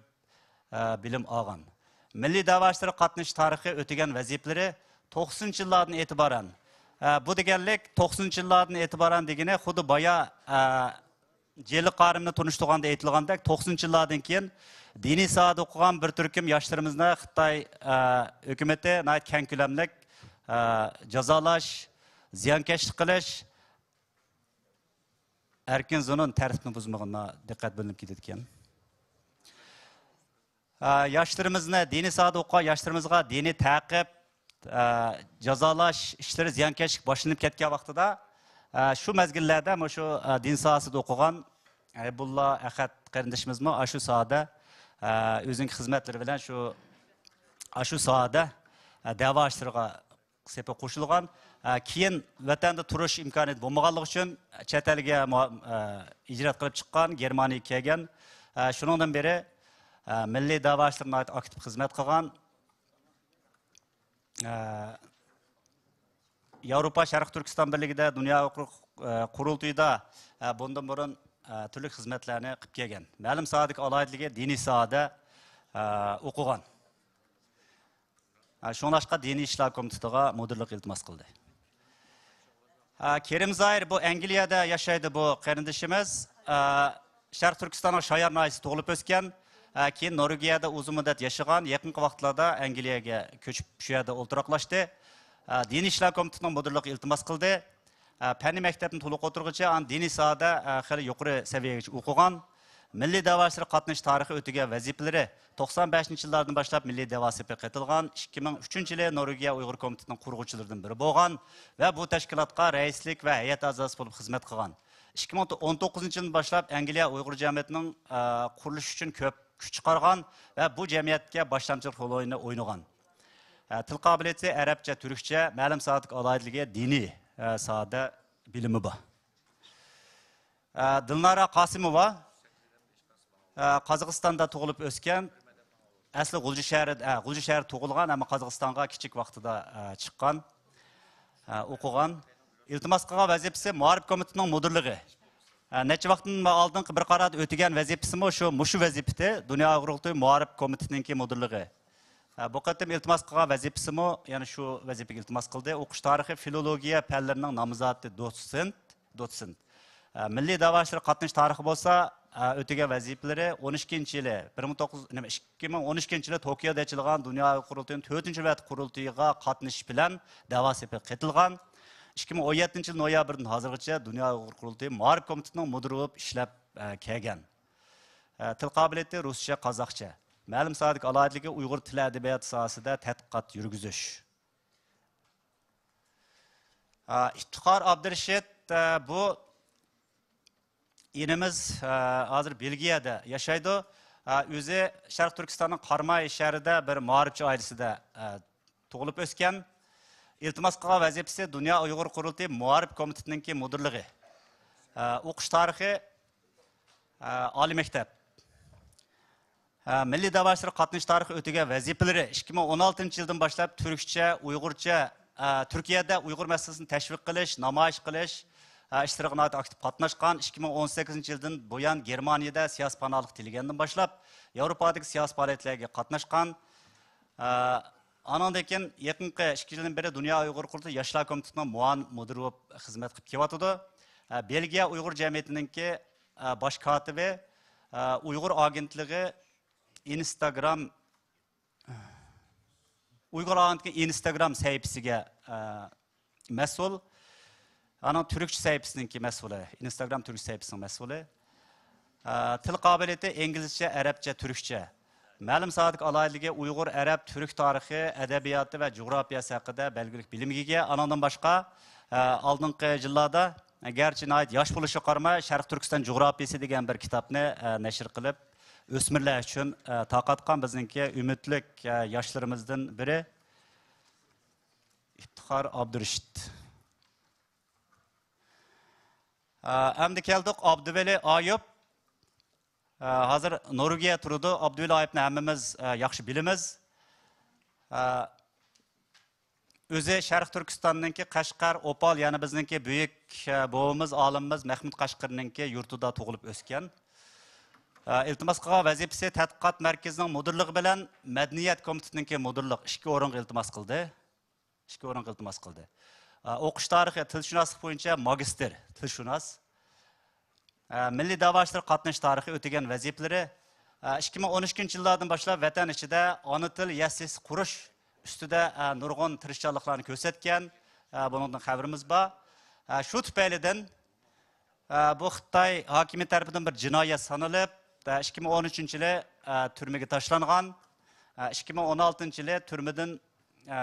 ئە، بىلىم ئالغان. مىللىي دەۋا ئىشلىرىغا قاتنىشىش تارىخى، ئۆتىگەن ۋەزىپىلىرى. توقسىنىنچى يىللاردىن ئېتىبارەن، ئە، بۇ دېگەنلىك، توقسىنىنچى يىللاردىن ئېتىبارەن دېگىنى خۇددى بايا، ئە، جېلى قارىمنى تونۇشتۇرغاندا ئېيتىلغاندەك، توقسىنىنچى يىللاردىن كېيىن دىنىي ساھەدە ئوقۇغان بىر تۈركۈم ياشلىرىمىزنى خىتاي، ئە، ھۆكۈمىتى ناھايىتى كەڭ كۆلەملىك، ئە، جازالاش، زىيانكەشلىك قىلىش، ئەركىن زۇنۇن تەرتىپنى بۇزمىغىنىغا دىققەت بۆلۈنۈپ كېتىدىكەن. ئە، ياشلىرىمىزنى، دىنىي ساھەدە ئوقۇغان ياشلىرىمىزغا دىنىي تەقىب، ئە، جازالاش ئىشلىرى زىيانكەشلىك باشلىنىپ كەتكەن ۋاقتىدا، ئە، شۇ مەزگىللەردە مۇشۇ، ئە، دىن ساھەسىدە ئوقۇغان ھەبىبۇللا ئەخەت قېرىندىشىمىزمۇ ئاشۇ ساھەدە، ئە، ئۆزىنىڭ خىزمەتلىرى بىلەن شۇ، ئاشۇ ساھەدە، ئە، دەۋا ئىشلىرىغا سېپىگە قوشۇلغان. ئە، كېيىن ۋەتەندە تۇرۇش ئىمكانىيىتى بولمىغانلىقى ئۈچۈن چەت ئەلگە مۇ-، ئە، ھىجرەت قىلىپ چىققان، گېرمانىيەگە كەلگەن. ئە، شۇنىڭدىن بېرى، ئە، مىللىي دەۋا ئىشلىرىدا ناھايىتى ئاكتىپ خىزمەت قىلغان. ئە، ياۋروپا شەرقىي تۈركىستان بىرلىكىدە، دۇنيا ھوقۇق، ئە، قۇرۇلتىيىدا، ئە، بۇندىن بۇرۇن، ئە، تۈرلۈك خىزمەتلەرنى قىلىپ كەلگەن. مەلۇم ساھەدىكى ئالاھىدىلىكى دىنىي ساھەدە، ئە، ئوقۇغان. ئە، شۇڭلاشقا دىنىي ئىشلار كومىتېتىغا مۇدىرلىق ئىلتىماس قىلدى. ئا، كېرىم زاھىر، بۇ ئەنگلىيەدە ياشايدۇ، بۇ قېرىندىشىمىز. ئا، شەرقىي تۈركىستاننىڭ شايار ناھىيەسىدە تۇغۇلۇپ ئۆسكەن. ئا، كېيىن نورۋېگىيەدە ئۇزۇن مۇددەت ياشىغان، يېقىنقى ۋاقىتلاردا ئەنگلىيەگە كۆچۈپ، شۇ يەردە ئولتۇراقلاشتى. ئا، دىنىي ئىشلار كومىتېتىنىڭ مۇدىرلىقىغا ئىلتىماس قىلدى. ئا، پەننىي مەكتەپنى تولۇق ئوتتۇرىغىچە، ئاندىن دىنىي ساھەدە، ئا، خېلى يۇقىرى سەۋىيەگىچە ئوقۇغان. مىللىي دەۋا ئىشلىرىغا قاتنىشىش تارىخى، ئۆتىگەن ۋەزىپىلىرى. توقسان بەشىنچى يىللاردىن باشلاپ مىللىي دەۋا سېپىگە قېتىلغان. ئىككى مىڭ ئۈچىنچى يىلى نورۋېگىيە ئۇيغۇر كومىتېتىنىڭ قۇرغۇچىلىرىدىن بىرى بولغان ۋە بۇ تەشكىلاتقا رەئىسلىك ۋە ھەيئەت ئەزاسى بولۇپ خىزمەت قىلغان. ئىككى مىڭ ئون توققۇزىنچى يىلدىن باشلاپ ئەنگلىيە ئۇيغۇر جەمئىيىتىنىڭ، ئە، قۇرۇلۇشى ئۈچۈن كۆپ كۈچ چىقارغان ۋە بۇ جەمئىيەتكە باشلامچىلىق رولىنى ئوينىغان. ئە، تىل قابىلىيىتى ئەرەبچە، تۈركچە، مەلۇم ساھەدىكى ئالاھىدىلىكى دىنىي، ئە، ساھەدە بىلىمى بار. ئە، دىلنارا قاسىموۋا، ئە، قازاقىستاندا تۇغۇلۇپ ئۆسكەن، ئەسلى غۇلجا شەھىرىدە، ئە، غۇلجا شەھىرىدە تۇغۇلغان، ئەمما قازاقىستانغا كىچىك ۋاقتىدا، ئە، چىققان، ئە، ئوقۇغان. ئىلتىماس قىلغان ۋەزىپىسى مائارىپ كومىتېتىنىڭ مۇدىرلىقى. ئە، نەچچە ۋاقىتتىن ئالدىنقى بىر قاراردا ئۆتىگەن ۋەزىپىسىمۇ شۇ، مۇشۇ ۋەزىپىتى، دۇنيا ئۇيغۇر قۇرۇلتىيى مائارىپ كومىتېتىنىڭكى مۇدىرلىقى. ئە، بۇ قېتىم ئىلتىماس قىلغان ۋەزىپىسىمۇ يەنە شۇ ۋەزىپىگە ئىلتىماس قىلدى. ئوقۇش تارىخى، فىلولوگىيە پەنلىرىنىڭ نامزاتى، دوتسېنت. دوتسېنت. ئە، مىللىي دەۋا ئىشلىرىغا قاتنىشىش تارىخى بولسا، ئە، ئۆتىگەن ۋەزىپىلىرى: ئون ئىككىنچى يىلى، بىر مىڭ توققۇز، نېمە، ئىككى مىڭ ئون ئىككىنچى يىلى توكيودا ئېچىلغان دۇنيا ئۇيغۇر قۇرۇلتىيىنىڭ تۆتىنچى نۆۋەتلىك قۇرۇلتىيىغا قاتنىشىش بىلەن دەۋا سېپىگە قېتىلغان. ئىككى مىڭ ئون يەتتىنچى يىل نويابىردىن ھازىرغىچە دۇنيا ئۇيغۇر قۇرۇلتىيى مائارىپ كومىتېتىنىڭ مۇدىرى بولۇپ ئىشلەپ، ئە، كەلگەن. ئە، تىل قابىلىيىتى رۇسچە، قازاقچە. مەلۇم ساھەدىكى ئالاھىدىلىكى ئۇيغۇر تىل ئەدەبىياتى ساھەسىدە تەتقىقات يۈرگۈزۈش. ئا، ئىپتىخار ئابدۇرېشىت، ئا، بۇ ئىنىمىز، ئا، ھازىر بېلگىيەدە ياشايدۇ. ئا، ئۆزى شەرقىي تۈركىستاننىڭ قاراماي شەھىرىدە بىر مائارىپچى ئائىلىسىدە، ئا، تۇغۇلۇپ ئۆسكەن. ئىلتىماس قىلغان ۋەزىپىسى دۇنيا ئۇيغۇر قۇرۇلتىيى مائارىپ كومىتېتىنىڭكى مۇدىرلىقى. ئا، ئوقۇش تارىخى، ئا، ئالىي مەكتەپ. ئە، مىللىي دەۋا ئىشلىرىغا قاتنىشىش تارىخى، ئۆتىگەن ۋەزىپىلىرى. ئىككى مىڭ ئون ئالتىنچى يىلدىن باشلاپ تۈركچە، ئۇيغۇرچە، ئە، تۈركىيەدە ئۇيغۇر مەسىلىسىنى تەشۋىق قىلىش، نامايىش قىلىش، ئە، ئىشلىرىغا ناھايىتى ئاكتىپ قاتناشقان. ئىككى مىڭ ئون سەككىزىنچى يىلدىن بۇيان گېرمانىيەدە سىياسىي پاناھلىق تىلىگەندىن باشلاپ ياۋروپادىكى سىياسىي پائالىيەتلەرگە قاتناشقان. ئە، ئانىڭدىن كېيىن يېقىنقى ئىككى يىلدىن بېرى دۇنيا ئۇيغۇر قۇرۇلتىيى ياشلار كومىتېتىنىڭ مۇئاۋىن مۇدىرى بولۇپ خىزمەت قىلىپ كېلىۋاتىدۇ. ئە، بېلگىيە ئۇيغۇر جەمئىيىتىنىڭكى ئە، باش كاتىپى، ئە، ئۇيغۇر ئاگېنتلىقى ئىنستاگرام، ئۇيغۇر ئاگېنتلىقى ئىنستاگرام سەھىپىسىگە، ئە، مەسئۇل. ئانىڭ تۈركچە سەھىپىسىنىڭكى مەسئۇلى، ئىنستاگرام تۈركچە سەھىپىسىنىڭ مەسئۇلى. ئە، تىل قابىلىيىتى ئىنگلىزچە، ئەرەبچە، تۈركچە. مەلۇم ساھەدىكى ئالاھىدىلىكى ئۇيغۇر، ئەرەب، تۈرك تارىخى، ئەدەبىياتى ۋە جۇغراپىيەسى ھەققىدە بەلگىلىك بىلىمگە ئىگە. ئانىڭدىن باشقا، ئە، ئالدىنقى يىللاردا، گەرچە ناھايىتى ياش بولۇشىغا قارىماي، شەرقىي تۈركىستان جۇغراپىيىسى دېگەن بىر كىتابنى، ئە، نەشر قىلىپ، ئۆسمۈرلەر ئۈچۈن، ئە، تارقاتقان بىزنىڭكى ئۈمىدلىك، ئە، ياشلىرىمىزدىن بىرى ئىپتىخار ئابدۇرېشىت. ئە، ئەمدى كەلدۇق ئابدۇۋەلى ئايۇپ. ئە، ھازىر نورۋېگىيە تۇرىدۇ. ئابدۇۋەلى ئايۇپنى ھەممىمىز، ئە، ياخشى بىلىمىز. ئە، ئۆزى شەرقىي تۈركىستاننىڭكى قەشقەر، ئوپال، يەنى بىزنىڭكى بۈيۈك، ئە، بوۋىمىز، ئالىمىمىز مەھمۇد قەشقىرىنىڭكى يۇرتىدا تۇغۇلۇپ ئۆسكەن. ئە، ئىلتىماس قىلغان ۋەزىپىسى تەتقىقات مەركىزىنىڭ مۇدىرلىقى بىلەن مەدەنىيەت كومىتېتىنىڭكى مۇدىرلىق، ئىككى ئورۇنغا ئىلتىماس قىلدى. ئىككى ئورۇنغا ئىلتىماس قىلدى. ئە، ئوقۇش تارىخى، تىلشۇناسلىق بويىچە ماگىستىر، تىلشۇناس. ئە، مىللىي دەۋا ئىشلىرىغا قاتنىشىش تارىخى، ئۆتىگەن ۋەزىپىلىرى. ئە، ئىككى مىڭ ئون ئىككىنچى يىللاردىن باشلاپ ۋەتەن ئىچىدە ئانا تىل يەسلىسى قۇرۇش ئۈستىدە، ئە، نۇرغۇن تىرىشچانلىقلارنى كۆرسەتكەن. ئە، بۇنىڭدىن خەۋىرىمىز بار. ئە، شۇ تۈپەيلىدىن، ئە، بۇ خىتاي ھاكىمىيىتى تەرىپىدىن بىر جىنايەت سانىلىپ، ئە، ئىككى مىڭ ئون ئۈچىنچى يىلى، ئە، تۈرمىگە تاشلانغان. ئە، ئىككى مىڭ ئون ئالتىنچى يىلى تۈرمىدىن، ئە،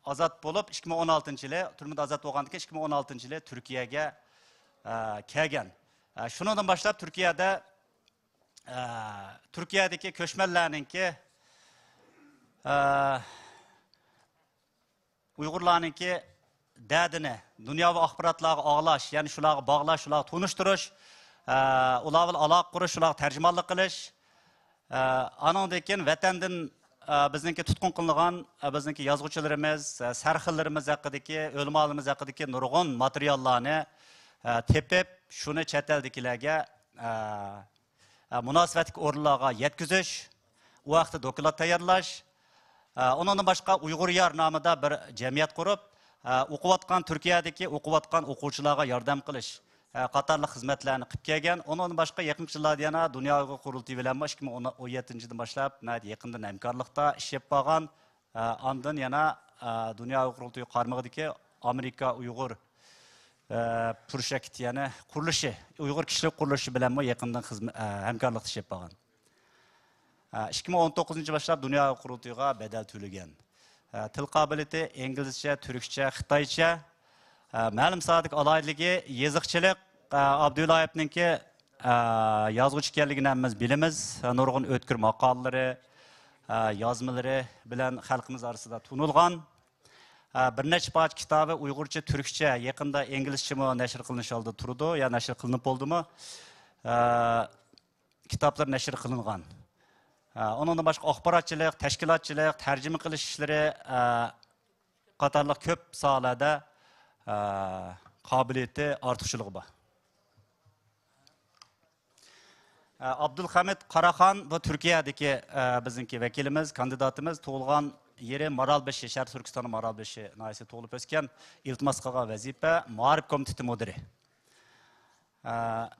ئازاد بولۇپ، ئىككى مىڭ ئون ئالتىنچى يىلى، تۈرمىدە ئازاد بولغاندىن كېيىن، ئىككى مىڭ ئون ئالتىنچى يىلى تۈركىيەگە، ئە، كەلگەن. ئە، شۇنىڭدىن باشلاپ تۈركىيەدە، ئە، تۈركىيەدىكى كۆچمەنلەرنىڭكى، ئە، ئۇيغۇرلارنىڭكى دەردىنى دۇنياۋى ئاخباراتلارغا ئاڭلاش، يەنى شۇلارغا باغلاش، شۇلارغا تونۇشتۇرۇش، ئە، ئۇلار بىلەن ئالاقە قۇرۇش، شۇلارغا تەرجىمانلىق قىلىش، ئە، ئانىڭدىن كېيىن ۋەتەندىن، ئە، بىزنىڭكى تۇتقۇن قىلىنغان، ئە، بىزنىڭكى يازغۇچىلىرىمىز، ئە، سەرخىللىرىمىز ھەققىدىكى، ئۆلىمالىرىمىز ھەققىدىكى نۇرغۇن ماتېرىياللارنى، ئە، تېپىپ، شۇنى چەت ئەلدىكىلەرگە، ئە، ئە، مۇناسىۋەتلىك ئورۇنلارغا يەتكۈزۈش، ئۇ ھەقتە دوكلات تەييارلاش، ئە، ئۇنىڭدىن باشقا ئۇيغۇر يار نامىدا بىر جەمئىيەت قۇرۇپ، ئە، ئوقۇۋاتقان، تۈركىيەدىكى ئوقۇۋاتقان ئوقۇغۇچىلارغا ياردەم قىلىش، ئە، قاتارلىق خىزمەتلەرنى قىلىپ كەلگەن. ئۇنىڭدىن باشقا يېقىنقى يىللاردا يەنە دۇنيا ئۇيغۇر قۇرۇلتىيى بىلەنمۇ ئىككى مىڭ ئون يەتتىنچى يىلدىن باشلاپ ناھايىتى يېقىندىن ھەمكارلىقتا ئىش ئېلىپ بارغان. ئە، ئاندىن يەنە، ئە، دۇنيا ئۇيغۇر قۇرۇلتىيى قارمىقىدىكى ئامېرىكا ئۇيغۇر، ئە، پروژېكت، يەنى قۇرۇلۇشى، ئۇيغۇر كىشىلىك قۇرۇلۇشى بىلەنمۇ يېقىندىن خىزمە-، ئە، ھەمكارلىقتا ئىش ئېلىپ بارغان. ئە، ئىككى مىڭ ئون توققۇزىنچى باشلاپ دۇنيا قۇرۇلتىيىغا بەدەل تۆلىگەن. ئە، تىل قابىلىيىتى ئىنگلىزچە، تۈركچە، خىتايچە. ئە، مەلۇم ساھەدىكى ئالاھىدىلىكى يېزىقچىلىق. ئە، ئابدۇللايېۋنىڭكى، ئە، يازغۇچى ئىكەنلىكىنى ھەممىمىز بىلىمىز. نۇرغۇن ئۆتكۈر ماقالىلىرى، ئە، يازمىلىرى بىلەن خەلقىمىز ئارىسىدا تونۇلغان. ئە، بىر نەچچە پارچە كىتابى ئۇيغۇرچە، تۈركچە، يېقىندا ئىنگلىزچىمۇ نەشر قىلىنىش ئالدىدا تۇرىدۇ، يا نەشر قىلىنىپ بولدىمۇ؟ ئە، كىتابلىرى نەشر قىلىنغان. ئە، ئۇنىڭدىن باشقا ئاخباراتچىلىق، تەشكىلاتچىلىق، تەرجىمە قىلىش ئىشلىرى، ئە، قاتارلىق كۆپ ساھەلەردە، ئە، قابىلىيىتى، ئارتۇقچىلىقى بار. ئە، ئابدۇلخەمىت قاراخان، بۇ تۈركىيەدىكى، ئە، بىزنىڭكى ۋەكىلىمىز، كاندىداتىمىز، تۇغۇلغان يېرى مارالبېشى، شەرقىي تۈركىستاننىڭ مارالبېشى ناھىيەسىدە تۇغۇلۇپ ئۆسكەن، ئىلتىماس قىلغان ۋەزىپە مائارىپ كومىتېتى مۇدىرى. ئە،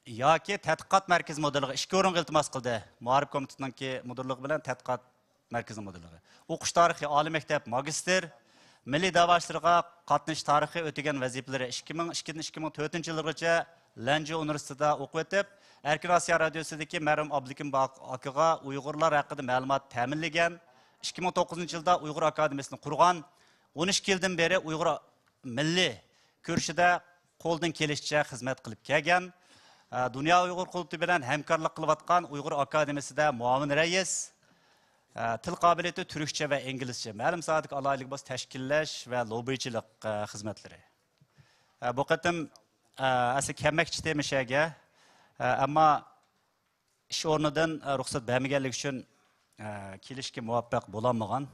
ياكى تەتقىقات مەركىزى مۇدىرلىقى، ئىككى ئورۇنغا ئىلتىماس قىلدى. مائارىپ كومىتېتىنىڭكى مۇدىرلىقى بىلەن تەتقىقات مەركىزىنىڭ مۇدىرلىقى. ئوقۇش تارىخى، ئالىي مەكتەپ، ماگىستىر، مىللىي دەۋا ئىشلىرىغا قاتنىشىش تارىخى، ئۆتىگەن ۋەزىپىلىرى. ئىككى مىڭ ئىككىدىن ئىككى مىڭ تۆتىنچى يىلغىچە لەنجۇ ئۇنىۋېرسىتېتىدا ئوقۇۋېتىپ، ئەركىن ئاسىيا رادىيوسىدىكى مەرھۇم ئابلىكىم باق-، ئاكىغا ئۇيغۇرلار ھەققىدە مەلۇمات تەمىنلىگەن. ئىككى مىڭ توققۇزىنچى يىلدا ئۇيغۇر ئاكادېمىيىسىنى قۇرغان. ئون ئىككى يىلدىن بېرى ئۇيغۇر مىللىي كۈرىشىدە قولىدىن كېلىشىچە خىزمەت قىلىپ كەلگەن. ئە، دۇنيا ئۇيغۇر قۇرۇلتىيى بىلەن ھەمكارلىق قىلىۋاتقان ئۇيغۇر ئاكادېمىيىسىدە مۇئاۋىن رەئىس. ئە، تىل قابىلىيىتى تۈركچە ۋە ئىنگلىزچە. مەلۇم ساھەدىكى ئالاھىدىلىكى بولسا تەشكىللەش ۋە لوببىچىلىق، ئە، خىزمەتلىرى. ئە، بۇ قېتىم، ئە، ئەسلى كەلمەكچى ئىدى مۇشۇ يەرگە. ئە، ئەمما ئىش ئورنىدىن، ئە، رۇخسەت بەرمىگەنلىكى ئۈچۈن، ئە، كېلىشكە مۇۋەپپەق بولالمىغان.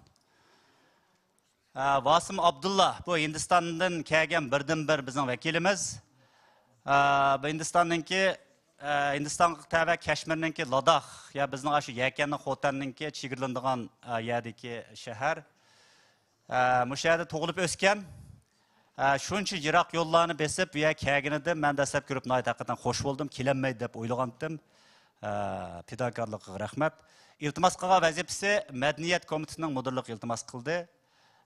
ئە، ۋاسىم ئابدۇللا، بۇ ھىندىستاندىن كەلگەن بىردىنبىر بىزنىڭ ۋەكىلىمىز. ئە، بۇ ھىندىستاننىڭكى، ئە، ھىندىستانغا تەۋە كەشمىرنىڭكى لاداخ، يا بىزنىڭ ئاشۇ يەكەننىڭ خوتەننىڭكى چېگرىلىنىدىغان، ئە، يەردىكى شەھەر. ئە، مۇشۇ يەردە تۇغۇلۇپ ئۆسكەن. ئە، شۇنچە يىراق يوللارنى بېسىپ بۇ يەرگە كەلگىنىدىن مەن دەسلەپ كۆرۈپ ناھايىتى ھەقىقەتەن خوش بولدۇم. كېلەلمەيدۇ دەپ ئويلىغانتىم. ئە، پىداكارلىقىغا رەھمەت. ئىلتىماس قىلغان ۋەزىپىسى مەدەنىيەت كومىتېتىنىڭ مۇدىرلىقى ئىلتىماس قىلدى.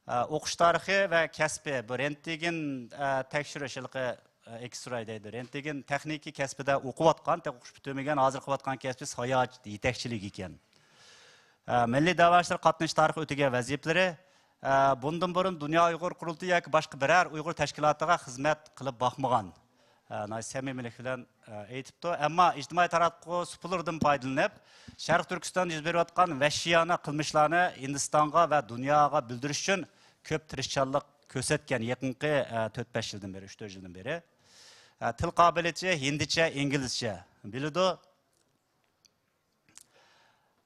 ئە، ئوقۇش تارىخى ۋە كەسپى، بۇ رېنتگېن، ئە، تەكشۈرۈش، ھېلىقى، ئە، ئېكسراي دەيدۇ. رېنتگېن تېخنىكى كەسپىدە ئوقۇۋاتقان، تېخى ئوقۇش پۈتتۈرمىگەن، ھازىر قىلىۋاتقان كەسپى ساياھەت يېتەكچىلىكى ئىكەن. ئە، مىللىي دەۋا ئىشلىرىغا قاتنىشىش تارىخى، ئۆتىگەن ۋەزىپىلىرى. ئە، بۇندىن بۇرۇن دۇنيا ئۇيغۇر قۇرۇلتىيى ياكى باشقا بىرەر ئۇيغۇر تەشكىلاتىغا خىزمەت قىلىپ باقمىغان. ئە، ناھايىتى سەمىمىيلىك بىلەن، ئە، ئېيتىپتۇ. ئەمما ئىجتىمائىي تاراتقۇ سۇپىلىرىدىن پايدىلىنىپ، شەرقىي تۈركىستاندا يۈز بېرىۋاتقان ۋەھشىيانە قىلمىشلارنى ھىندىستانغا ۋە دۇنياغا بىلدۈرۈش ئۈچۈن كۆپ تىرىشچانلىق كۆرسەتكەن يېقىنقى، ئە، تۆت بەش يىلدىن بېرى، ئۈچ تۆت يىلدىن بېرى. ئە، تىل قابىلىيىتى ھىندىچە، ئىنگلىزچە بىلىدۇ.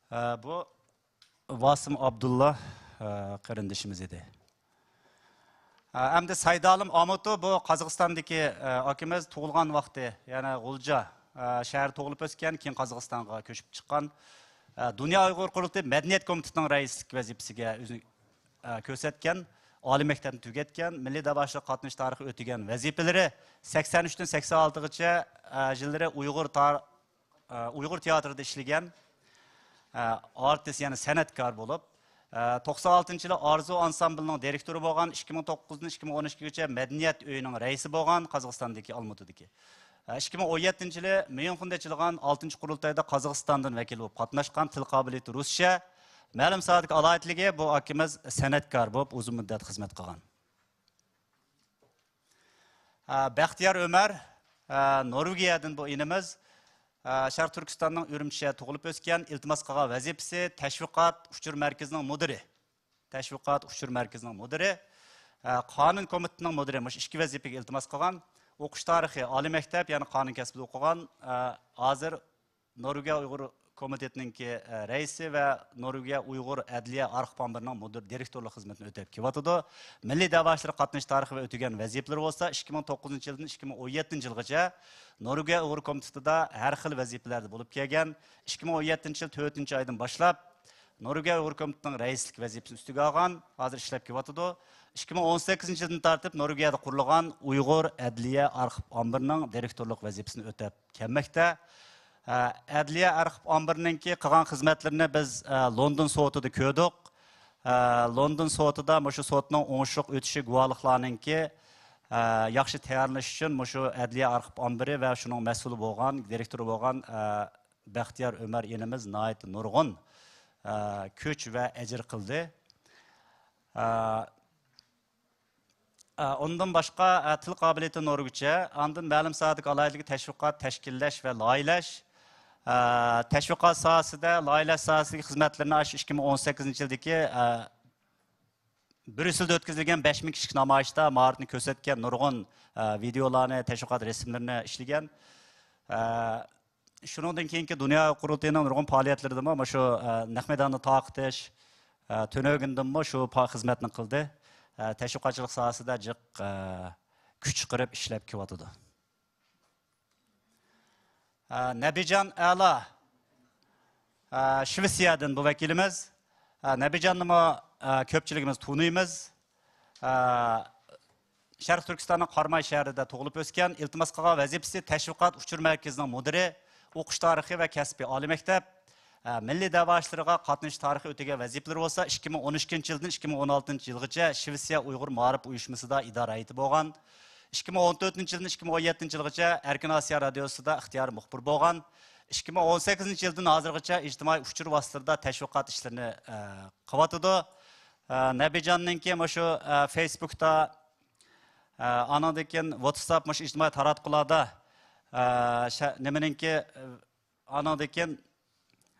ئە، بۇ ۋاسىم ئابدۇللا، ئە، قېرىندىشىمىز ئىدى. ئە، ئەمدى سايدالىم ئامۇتو، بۇ قازاقىستاندىكى، ئە، ئاكىمىز، تۇغۇلغان ۋاقتى، يەنى غۇلجا، ئە، شەھەردە تۇغۇلۇپ ئۆسكەن، كېيىن قازاقىستانغا كۆچۈپ چىققان. ئە، دۇنيا ئۇيغۇر قۇرۇلتىيى مەدەنىيەت كومىتېتىنىڭ رەئىسلىك ۋەزىپىسىگە ئۆزىنى، ئە، كۆرسەتكەن، ئالىي مەكتەپنى تۈگەتكەن، مىللىي دەۋا ئىشلىرىغا قاتنىشىش تارىخى، ئۆتىگەن ۋەزىپىلىرى سەكسەن ئۈچتىن سەكسەن ئالتىغىچە، ئە، يىللىرى ئۇيغۇر تار-، ئە، ئۇيغۇر تىياتىرىدا ئىشلىگەن، ئە، ئارتىس، يەنى سەنئەتكار بولۇپ، ئە، توقسان ئالتىنچى يىلى ئارزۇ ئانسامبىلىنىڭ دىرېكتورى بولغان، ئىككى مىڭ توققۇزدىن ئىككى مىڭ ئون ئىككىگىچە مەدەنىيەت ئۆيىنىڭ رەئىسى بولغان، قازاقىستاندىكى ئالمۇتىدىكى. ئە، ئىككى مىڭ ئون يەتتىنچى يىلى ميۇنخېندا ئېچىلغان ئالتىنچى قۇرۇلتايدا قازاقىستاندىن ۋەكىل بولۇپ قاتناشقان، تىل قابىلىيىتى رۇسچە، مەلۇم ساھەدىكى ئالاھىدىلىكى، بۇ ئاكىمىز سەنئەتكار بولۇپ ئۇزۇن مۇددەت خىزمەت قىلغان. ئە، بەختىيار ئۆمەر، ئە، نورۋېگىيەدىن بۇ ئىنىمىز. ئە، شەرقىي تۈركىستاننىڭ ئۈرۈمچىدە تۇغۇلۇپ ئۆسكەن، ئىلتىماس قىلغان ۋەزىپىسى تەشۋىقات ئۇچۇر مەركىزىنىڭ مۇدىرى. تەشۋىقات ئۇچۇر مەركىزىنىڭ مۇدىرى. ئە، قانۇن كومىتېتىنىڭ مۇدىرى، مۇشۇ ئىككى ۋەزىپىگە ئىلتىماس قىلغان. ئوقۇش تارىخى، ئالىي مەكتەپ، يەنى قانۇن كەسپىدە ئوقۇغان. ئە، ھازىر نورۋېگىيە ئۇيغۇر كومىتېتىنىڭكى، ئە، رەئىسى ۋە نورۋېگىيە ئۇيغۇر ئەدلىيە ئارخىپ ئامبىرىنىڭ مۇدىر دىرېكتورلۇق خىزمىتىنى ئۆتەپ كېلىۋاتىدۇ. مىللىي دەۋا ئىشلىرىغا قاتنىشىش تارىخى ۋە ئۆتىگەن ۋەزىپىلىرى بولسا ئىككى مىڭ توققۇزىنچى يىلدىن ئىككى مىڭ ئون يەتتىنچى يىلغىچە نورۋېگىيە ئۇيغۇر كومىتېتىدا ھەر خىل ۋەزىپىلەردە بولۇپ كەلگەن. ئىككى مىڭ ئون يەتتىنچى يىل تۆتىنچى ئايدىن باشلاپ، نورۋېگىيە ئۇيغۇر كومىتېتىنىڭ رەئىسلىك ۋەزىپىسىنى ئۈستىگە ئالغان، ھازىر ئىشلەپ كېلىۋاتىدۇ. ئىككى مىڭ ئون سەككىزىنچى يىلدىن تارتىپ نورۋېگىيەدە قۇرۇلغان ئۇيغۇر ئەدلىيە ئارخىپ ئامبىرىنىڭ دىرېكتورلۇق ۋەزىپىسىنى ئۆتەپ كەلمەكتە. ئە، ئەدلىيە ئارخىپ ئامبىرىنىڭكى قىلغان خىزمەتلىرىنى بىز، ئە، لوندون سوتىدا كۆردۇق. ئە، لوندون سوتىدا مۇشۇ سوتنىڭ ئوڭۇشلۇق ئۆتۈشى گۇۋاھلىقلارنىڭكى، ئە، ياخشى تەييارلىنىش ئۈچۈن مۇشۇ ئەدلىيە ئارخىپ ئامبىرى ۋە شۇنىڭ مەسئۇلى بولغان، دىرېكتورى بولغان، ئە، بەختىيار ئۆمەر ئىنىمىز ناھايىتى نۇرغۇن، ئە، كۈچ ۋە ئەجىر قىلدى. ئە، ئە، ئۇندىن باشقا، ئە، تىل قابىلىيىتى نورۋېگچە، ئاندىن مەلۇم ساھەدىكى ئالاھىدىلىكى تەشۋىقات تەشكىللەش ۋە لايىھەلەش، ئە، تەشۋىقات ساھەسىدە، لايىھەلەش ساھەسىدىكى خىزمەتلىرىنى ئاشۇ ئىككى مىڭ ئون سەككىزىنچى يىلدىكى، ئە، بريۇسسېلدا ئۆتكۈزۈلگەن بەش مىڭ كىشىلىك نامايىشتا ماھارىتىنى كۆرسەتكەن نۇرغۇن، ئە، ۋىدېئولارنى، تەشۋىقات رەسىملىرىنى ئىشلىگەن. ئە، شۇنىڭدىن كېيىنكى دۇنيا قۇرۇلتىيىنىڭ نۇرغۇن پائالىيەتلىرىدىمۇ مۇشۇ، ئە، نەق مەيداندا تارقىتىش، ئە، تۈنۈگۈندىمۇ شۇ پا-، خىزمەتنى قىلدى. ئە، تەشۋىقاتچىلىق ساھەسىدە جىق، ئە، كۈچ چىقىرىپ ئىشلەپ كېلىۋاتىدۇ. ئە، نەبىجان ئەلا، ئە، شىۋېتسىيەدىن بۇ ۋەكىلىمىز. ئە، نەبىجاننىمۇ، ئە، كۆپچىلىكىمىز تونۇيمىز. ئە، شەرقىي تۈركىستاننىڭ قاراماي شەھىرىدە تۇغۇلۇپ ئۆسكەن، ئىلتىماس قىلغان ۋەزىپىسى تەشۋىقات ئۇچۇر مەركىزىنىڭ مۇدىرى، ئوقۇش تارىخى ۋە كەسپىي ئالىي مەكتەپ، ئە، مىللىي دەۋا ئىشلىرىغا قاتنىشىش تارىخى ئۆتىگەن ۋەزىپىلىرى بولسا، ئىككى مىڭ ئون ئىككىنچى يىلدىن ئىككى مىڭ ئون ئالتىنچى يىلغىچە شىۋېتسىيە ئۇيغۇر مائارىپ ئۇيۇشمىسىدا ئىدارە ھەيئىتى بولغان. ئىككى مىڭ ئون تۆتىنچى يىلدىن ئىككى مىڭ ئون يەتتىنچى يىلغىچە ئەركىن ئاسىيا رادىيوسىدا ئىختىيارىي مۇخبىر بولغان. ئىككى مىڭ ئون سەككىزىنچى يىلدىن ھازىرغىچە ئىجتىمائىي ئۇچۇر ۋاسىتىلىرىدا تەشۋىقات ئىشلىرىنى، ئە، قىلىۋاتىدۇ. ئە، نەبىجاننىڭكى مۇشۇ، ئە، فېيسبۇكتا، ئە، ئانىڭدىن كېيىن ۋاتساپ، مۇشۇ ئىجتىمائىي تاراتقۇلاردا، ئە، شە-، نېمىنىڭكى، ئە، ئانىڭدىن كېيىن،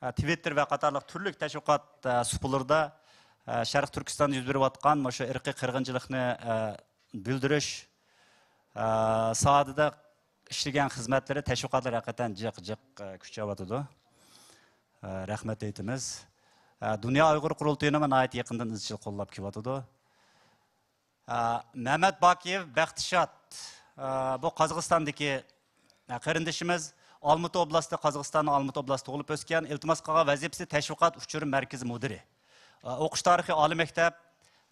ئە، تىۋىتتېر ۋە قاتارلىق تۈرلۈك تەشۋىقات، ئە، سۇپىلىرىدا، ئە، شەرقىي تۈركىستاندا يۈز بېرىۋاتقان مۇشۇ ئىرقىي قىرغىنچىلىقنى، ئە، بىلدۈرۈش، ئە، ساھەدە ئىشلىگەن خىزمەتلىرى، تەشۋىقاتلىرى ھەقىقەتەن جىق، جىق، ئە، كۈچەۋاتىدۇ. ئە، رەھمەت ئېيتىمىز. ئە، دۇنيا ئۇيغۇر قۇرۇلتىيىنىمۇ ناھايىتى يېقىندىن ئىزچىل قوللاپ كېلىۋاتىدۇ. ئە، مەمەت باكىيېۋ بەختىشات، ئە، بۇ قازاقىستاندىكى، ئە، قېرىندىشىمىز. ئالمۇتا ئوبلاستى، قازاقىستاننىڭ ئالمۇتا ئوبلاستى تۇغۇلۇپ ئۆسكەن، ئىلتىماس قىلغان ۋەزىپىسى تەشۋىقات ئۇچۇر مەركىزى مۇدىرى. ئە، ئوقۇش تارىخى ئالىي مەكتەپ،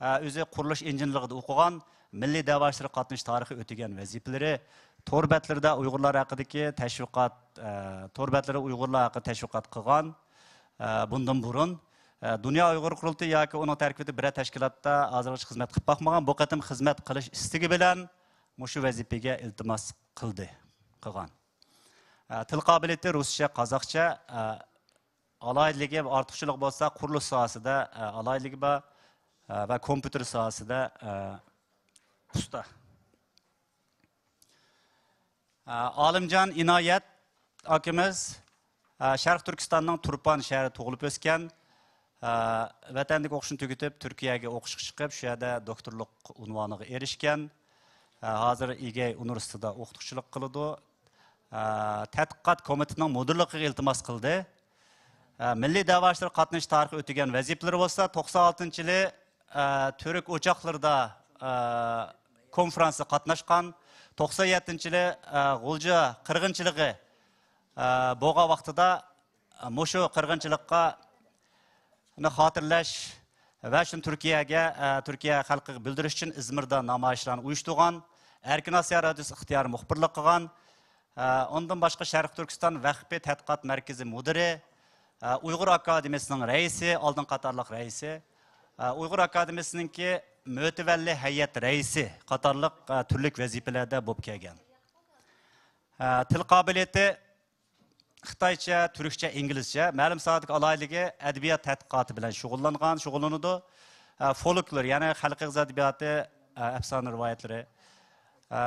ئە، ئۆزى قۇرۇلۇش ئىنژېنېرلىقىدا ئوقۇغان، مىللىي دەۋا ئىشلىرىغا قاتنىشىش تارىخى ئۆتىگەن ۋەزىپىلىرى، تور بەتلىرىدە ئۇيغۇرلار ھەققىدىكى تەشۋىقات، ئە، تور بەتلىرىدە ئۇيغۇرلار ھەققىدە تەشۋىقات قىلغان. ئە، بۇندىن بۇرۇن، ئە، دۇنيا ئۇيغۇر قۇرۇلتىيى ياكى ئۇنىڭ تەركىبىدە بىرەر تەشكىلاتتا ھازىرغىچە خىزمەت قىلىپ باقمىغان، بۇ قېتىم خىزمەت قىلىش ئىستىكى بىلەن مۇشۇ ۋەزىپىگە ئىلتىماس قىلدى، قىلغان. ئە، تىل قابىلىيىتى رۇسچە، قازاقچە، ئە، ئالاھىدىلىكى، ئارتۇقچىلىقى بولسا قۇرۇلۇش ساھەسىدە، ئە، ئالاھىدىلىكى بار، ئە، ۋە كومپيۇتېر ساھەسىدە، ئە، ئۇستا. ئالىمجان ئىنايەت ئاكىمىز، شەرقىي تۈركىستاننىڭ تۇرپان شەھىرىدە تۇغۇلۇپ ئۆسكەن، ۋەتەندىكى ئوقۇشىنى تۈگىتىپ، تۈركىيەگە ئوقۇشقا چىقىپ، شۇ يەردە دوكتورلۇق ئۇنۋانىغا ئېرىشكەن. ھازىر ئىگەي ئۇنىۋېرسىتېتىدا ئوقۇتقۇچىلىق قىلىدۇ. تەتقىقات كومىتېتىنىڭ مۇدىرلىقىغا ئىلتىماس قىلدى. مىللىي دەۋا ئىشلىرىغا قاتنىشىش تارىخى ئۆتىگەن ۋەزىپىلىرى بولسا، توقسان ئالتىنچى يىلى، ئە، تۈرك ئوچاقلىرىدا، ئە، كونفېرانسقا قاتناشقان، توقسان يەتتىنچى يىلى، ئە، غۇلجا قىرغىنچىلىقى، ئە، بولغان ۋاقتىدا، ئە، مۇشۇ قىرغىنچىلىققا خاتىرىلەش ۋە شۇنى تۈركىيەگە، ئە، تۈركىيە خەلقىگە بىلدۈرۈش ئۈچۈن ئىزمىردا نامايىشلارنى ئۇيۇشتۇرغان، ئەركىن ئاسىيا رادىيوسى ئىختىيارىي مۇخبىرلىق قىلغان، ئە، ئۇندىن باشقا شەرقىي تۈركىستان ۋەقپى تەتقىقات مەركىزى مۇدىرى، ئە، ئۇيغۇر ئاكادېمىيىسىنىڭ رەئىسى، ئالدىن قاتارلىق رەئىسى، ئە، ئۇيغۇر ئاكادېمىيىسىنىڭكى مۆتىۋەللى ھەيئەت رەئىسى قاتارلىق، ئە، تۈرلۈك ۋەزىپىلەردە بولۇپ كەلگەن. ئە، تىل قابىلىيىتى خىتايچە، تۈركچە، ئىنگلىزچە، مەلۇم ساھەدىكى ئالاھىدىلىكى ئەدەبىيات تەتقىقاتى بىلەن شۇغۇللانغان، شۇغۇللىنىدۇ. ئە، فولكلور، يەنى خەلق ئېغىز ئەدەبىياتى، ئە، ئەپسانە رىۋايەتلىرى، ئە،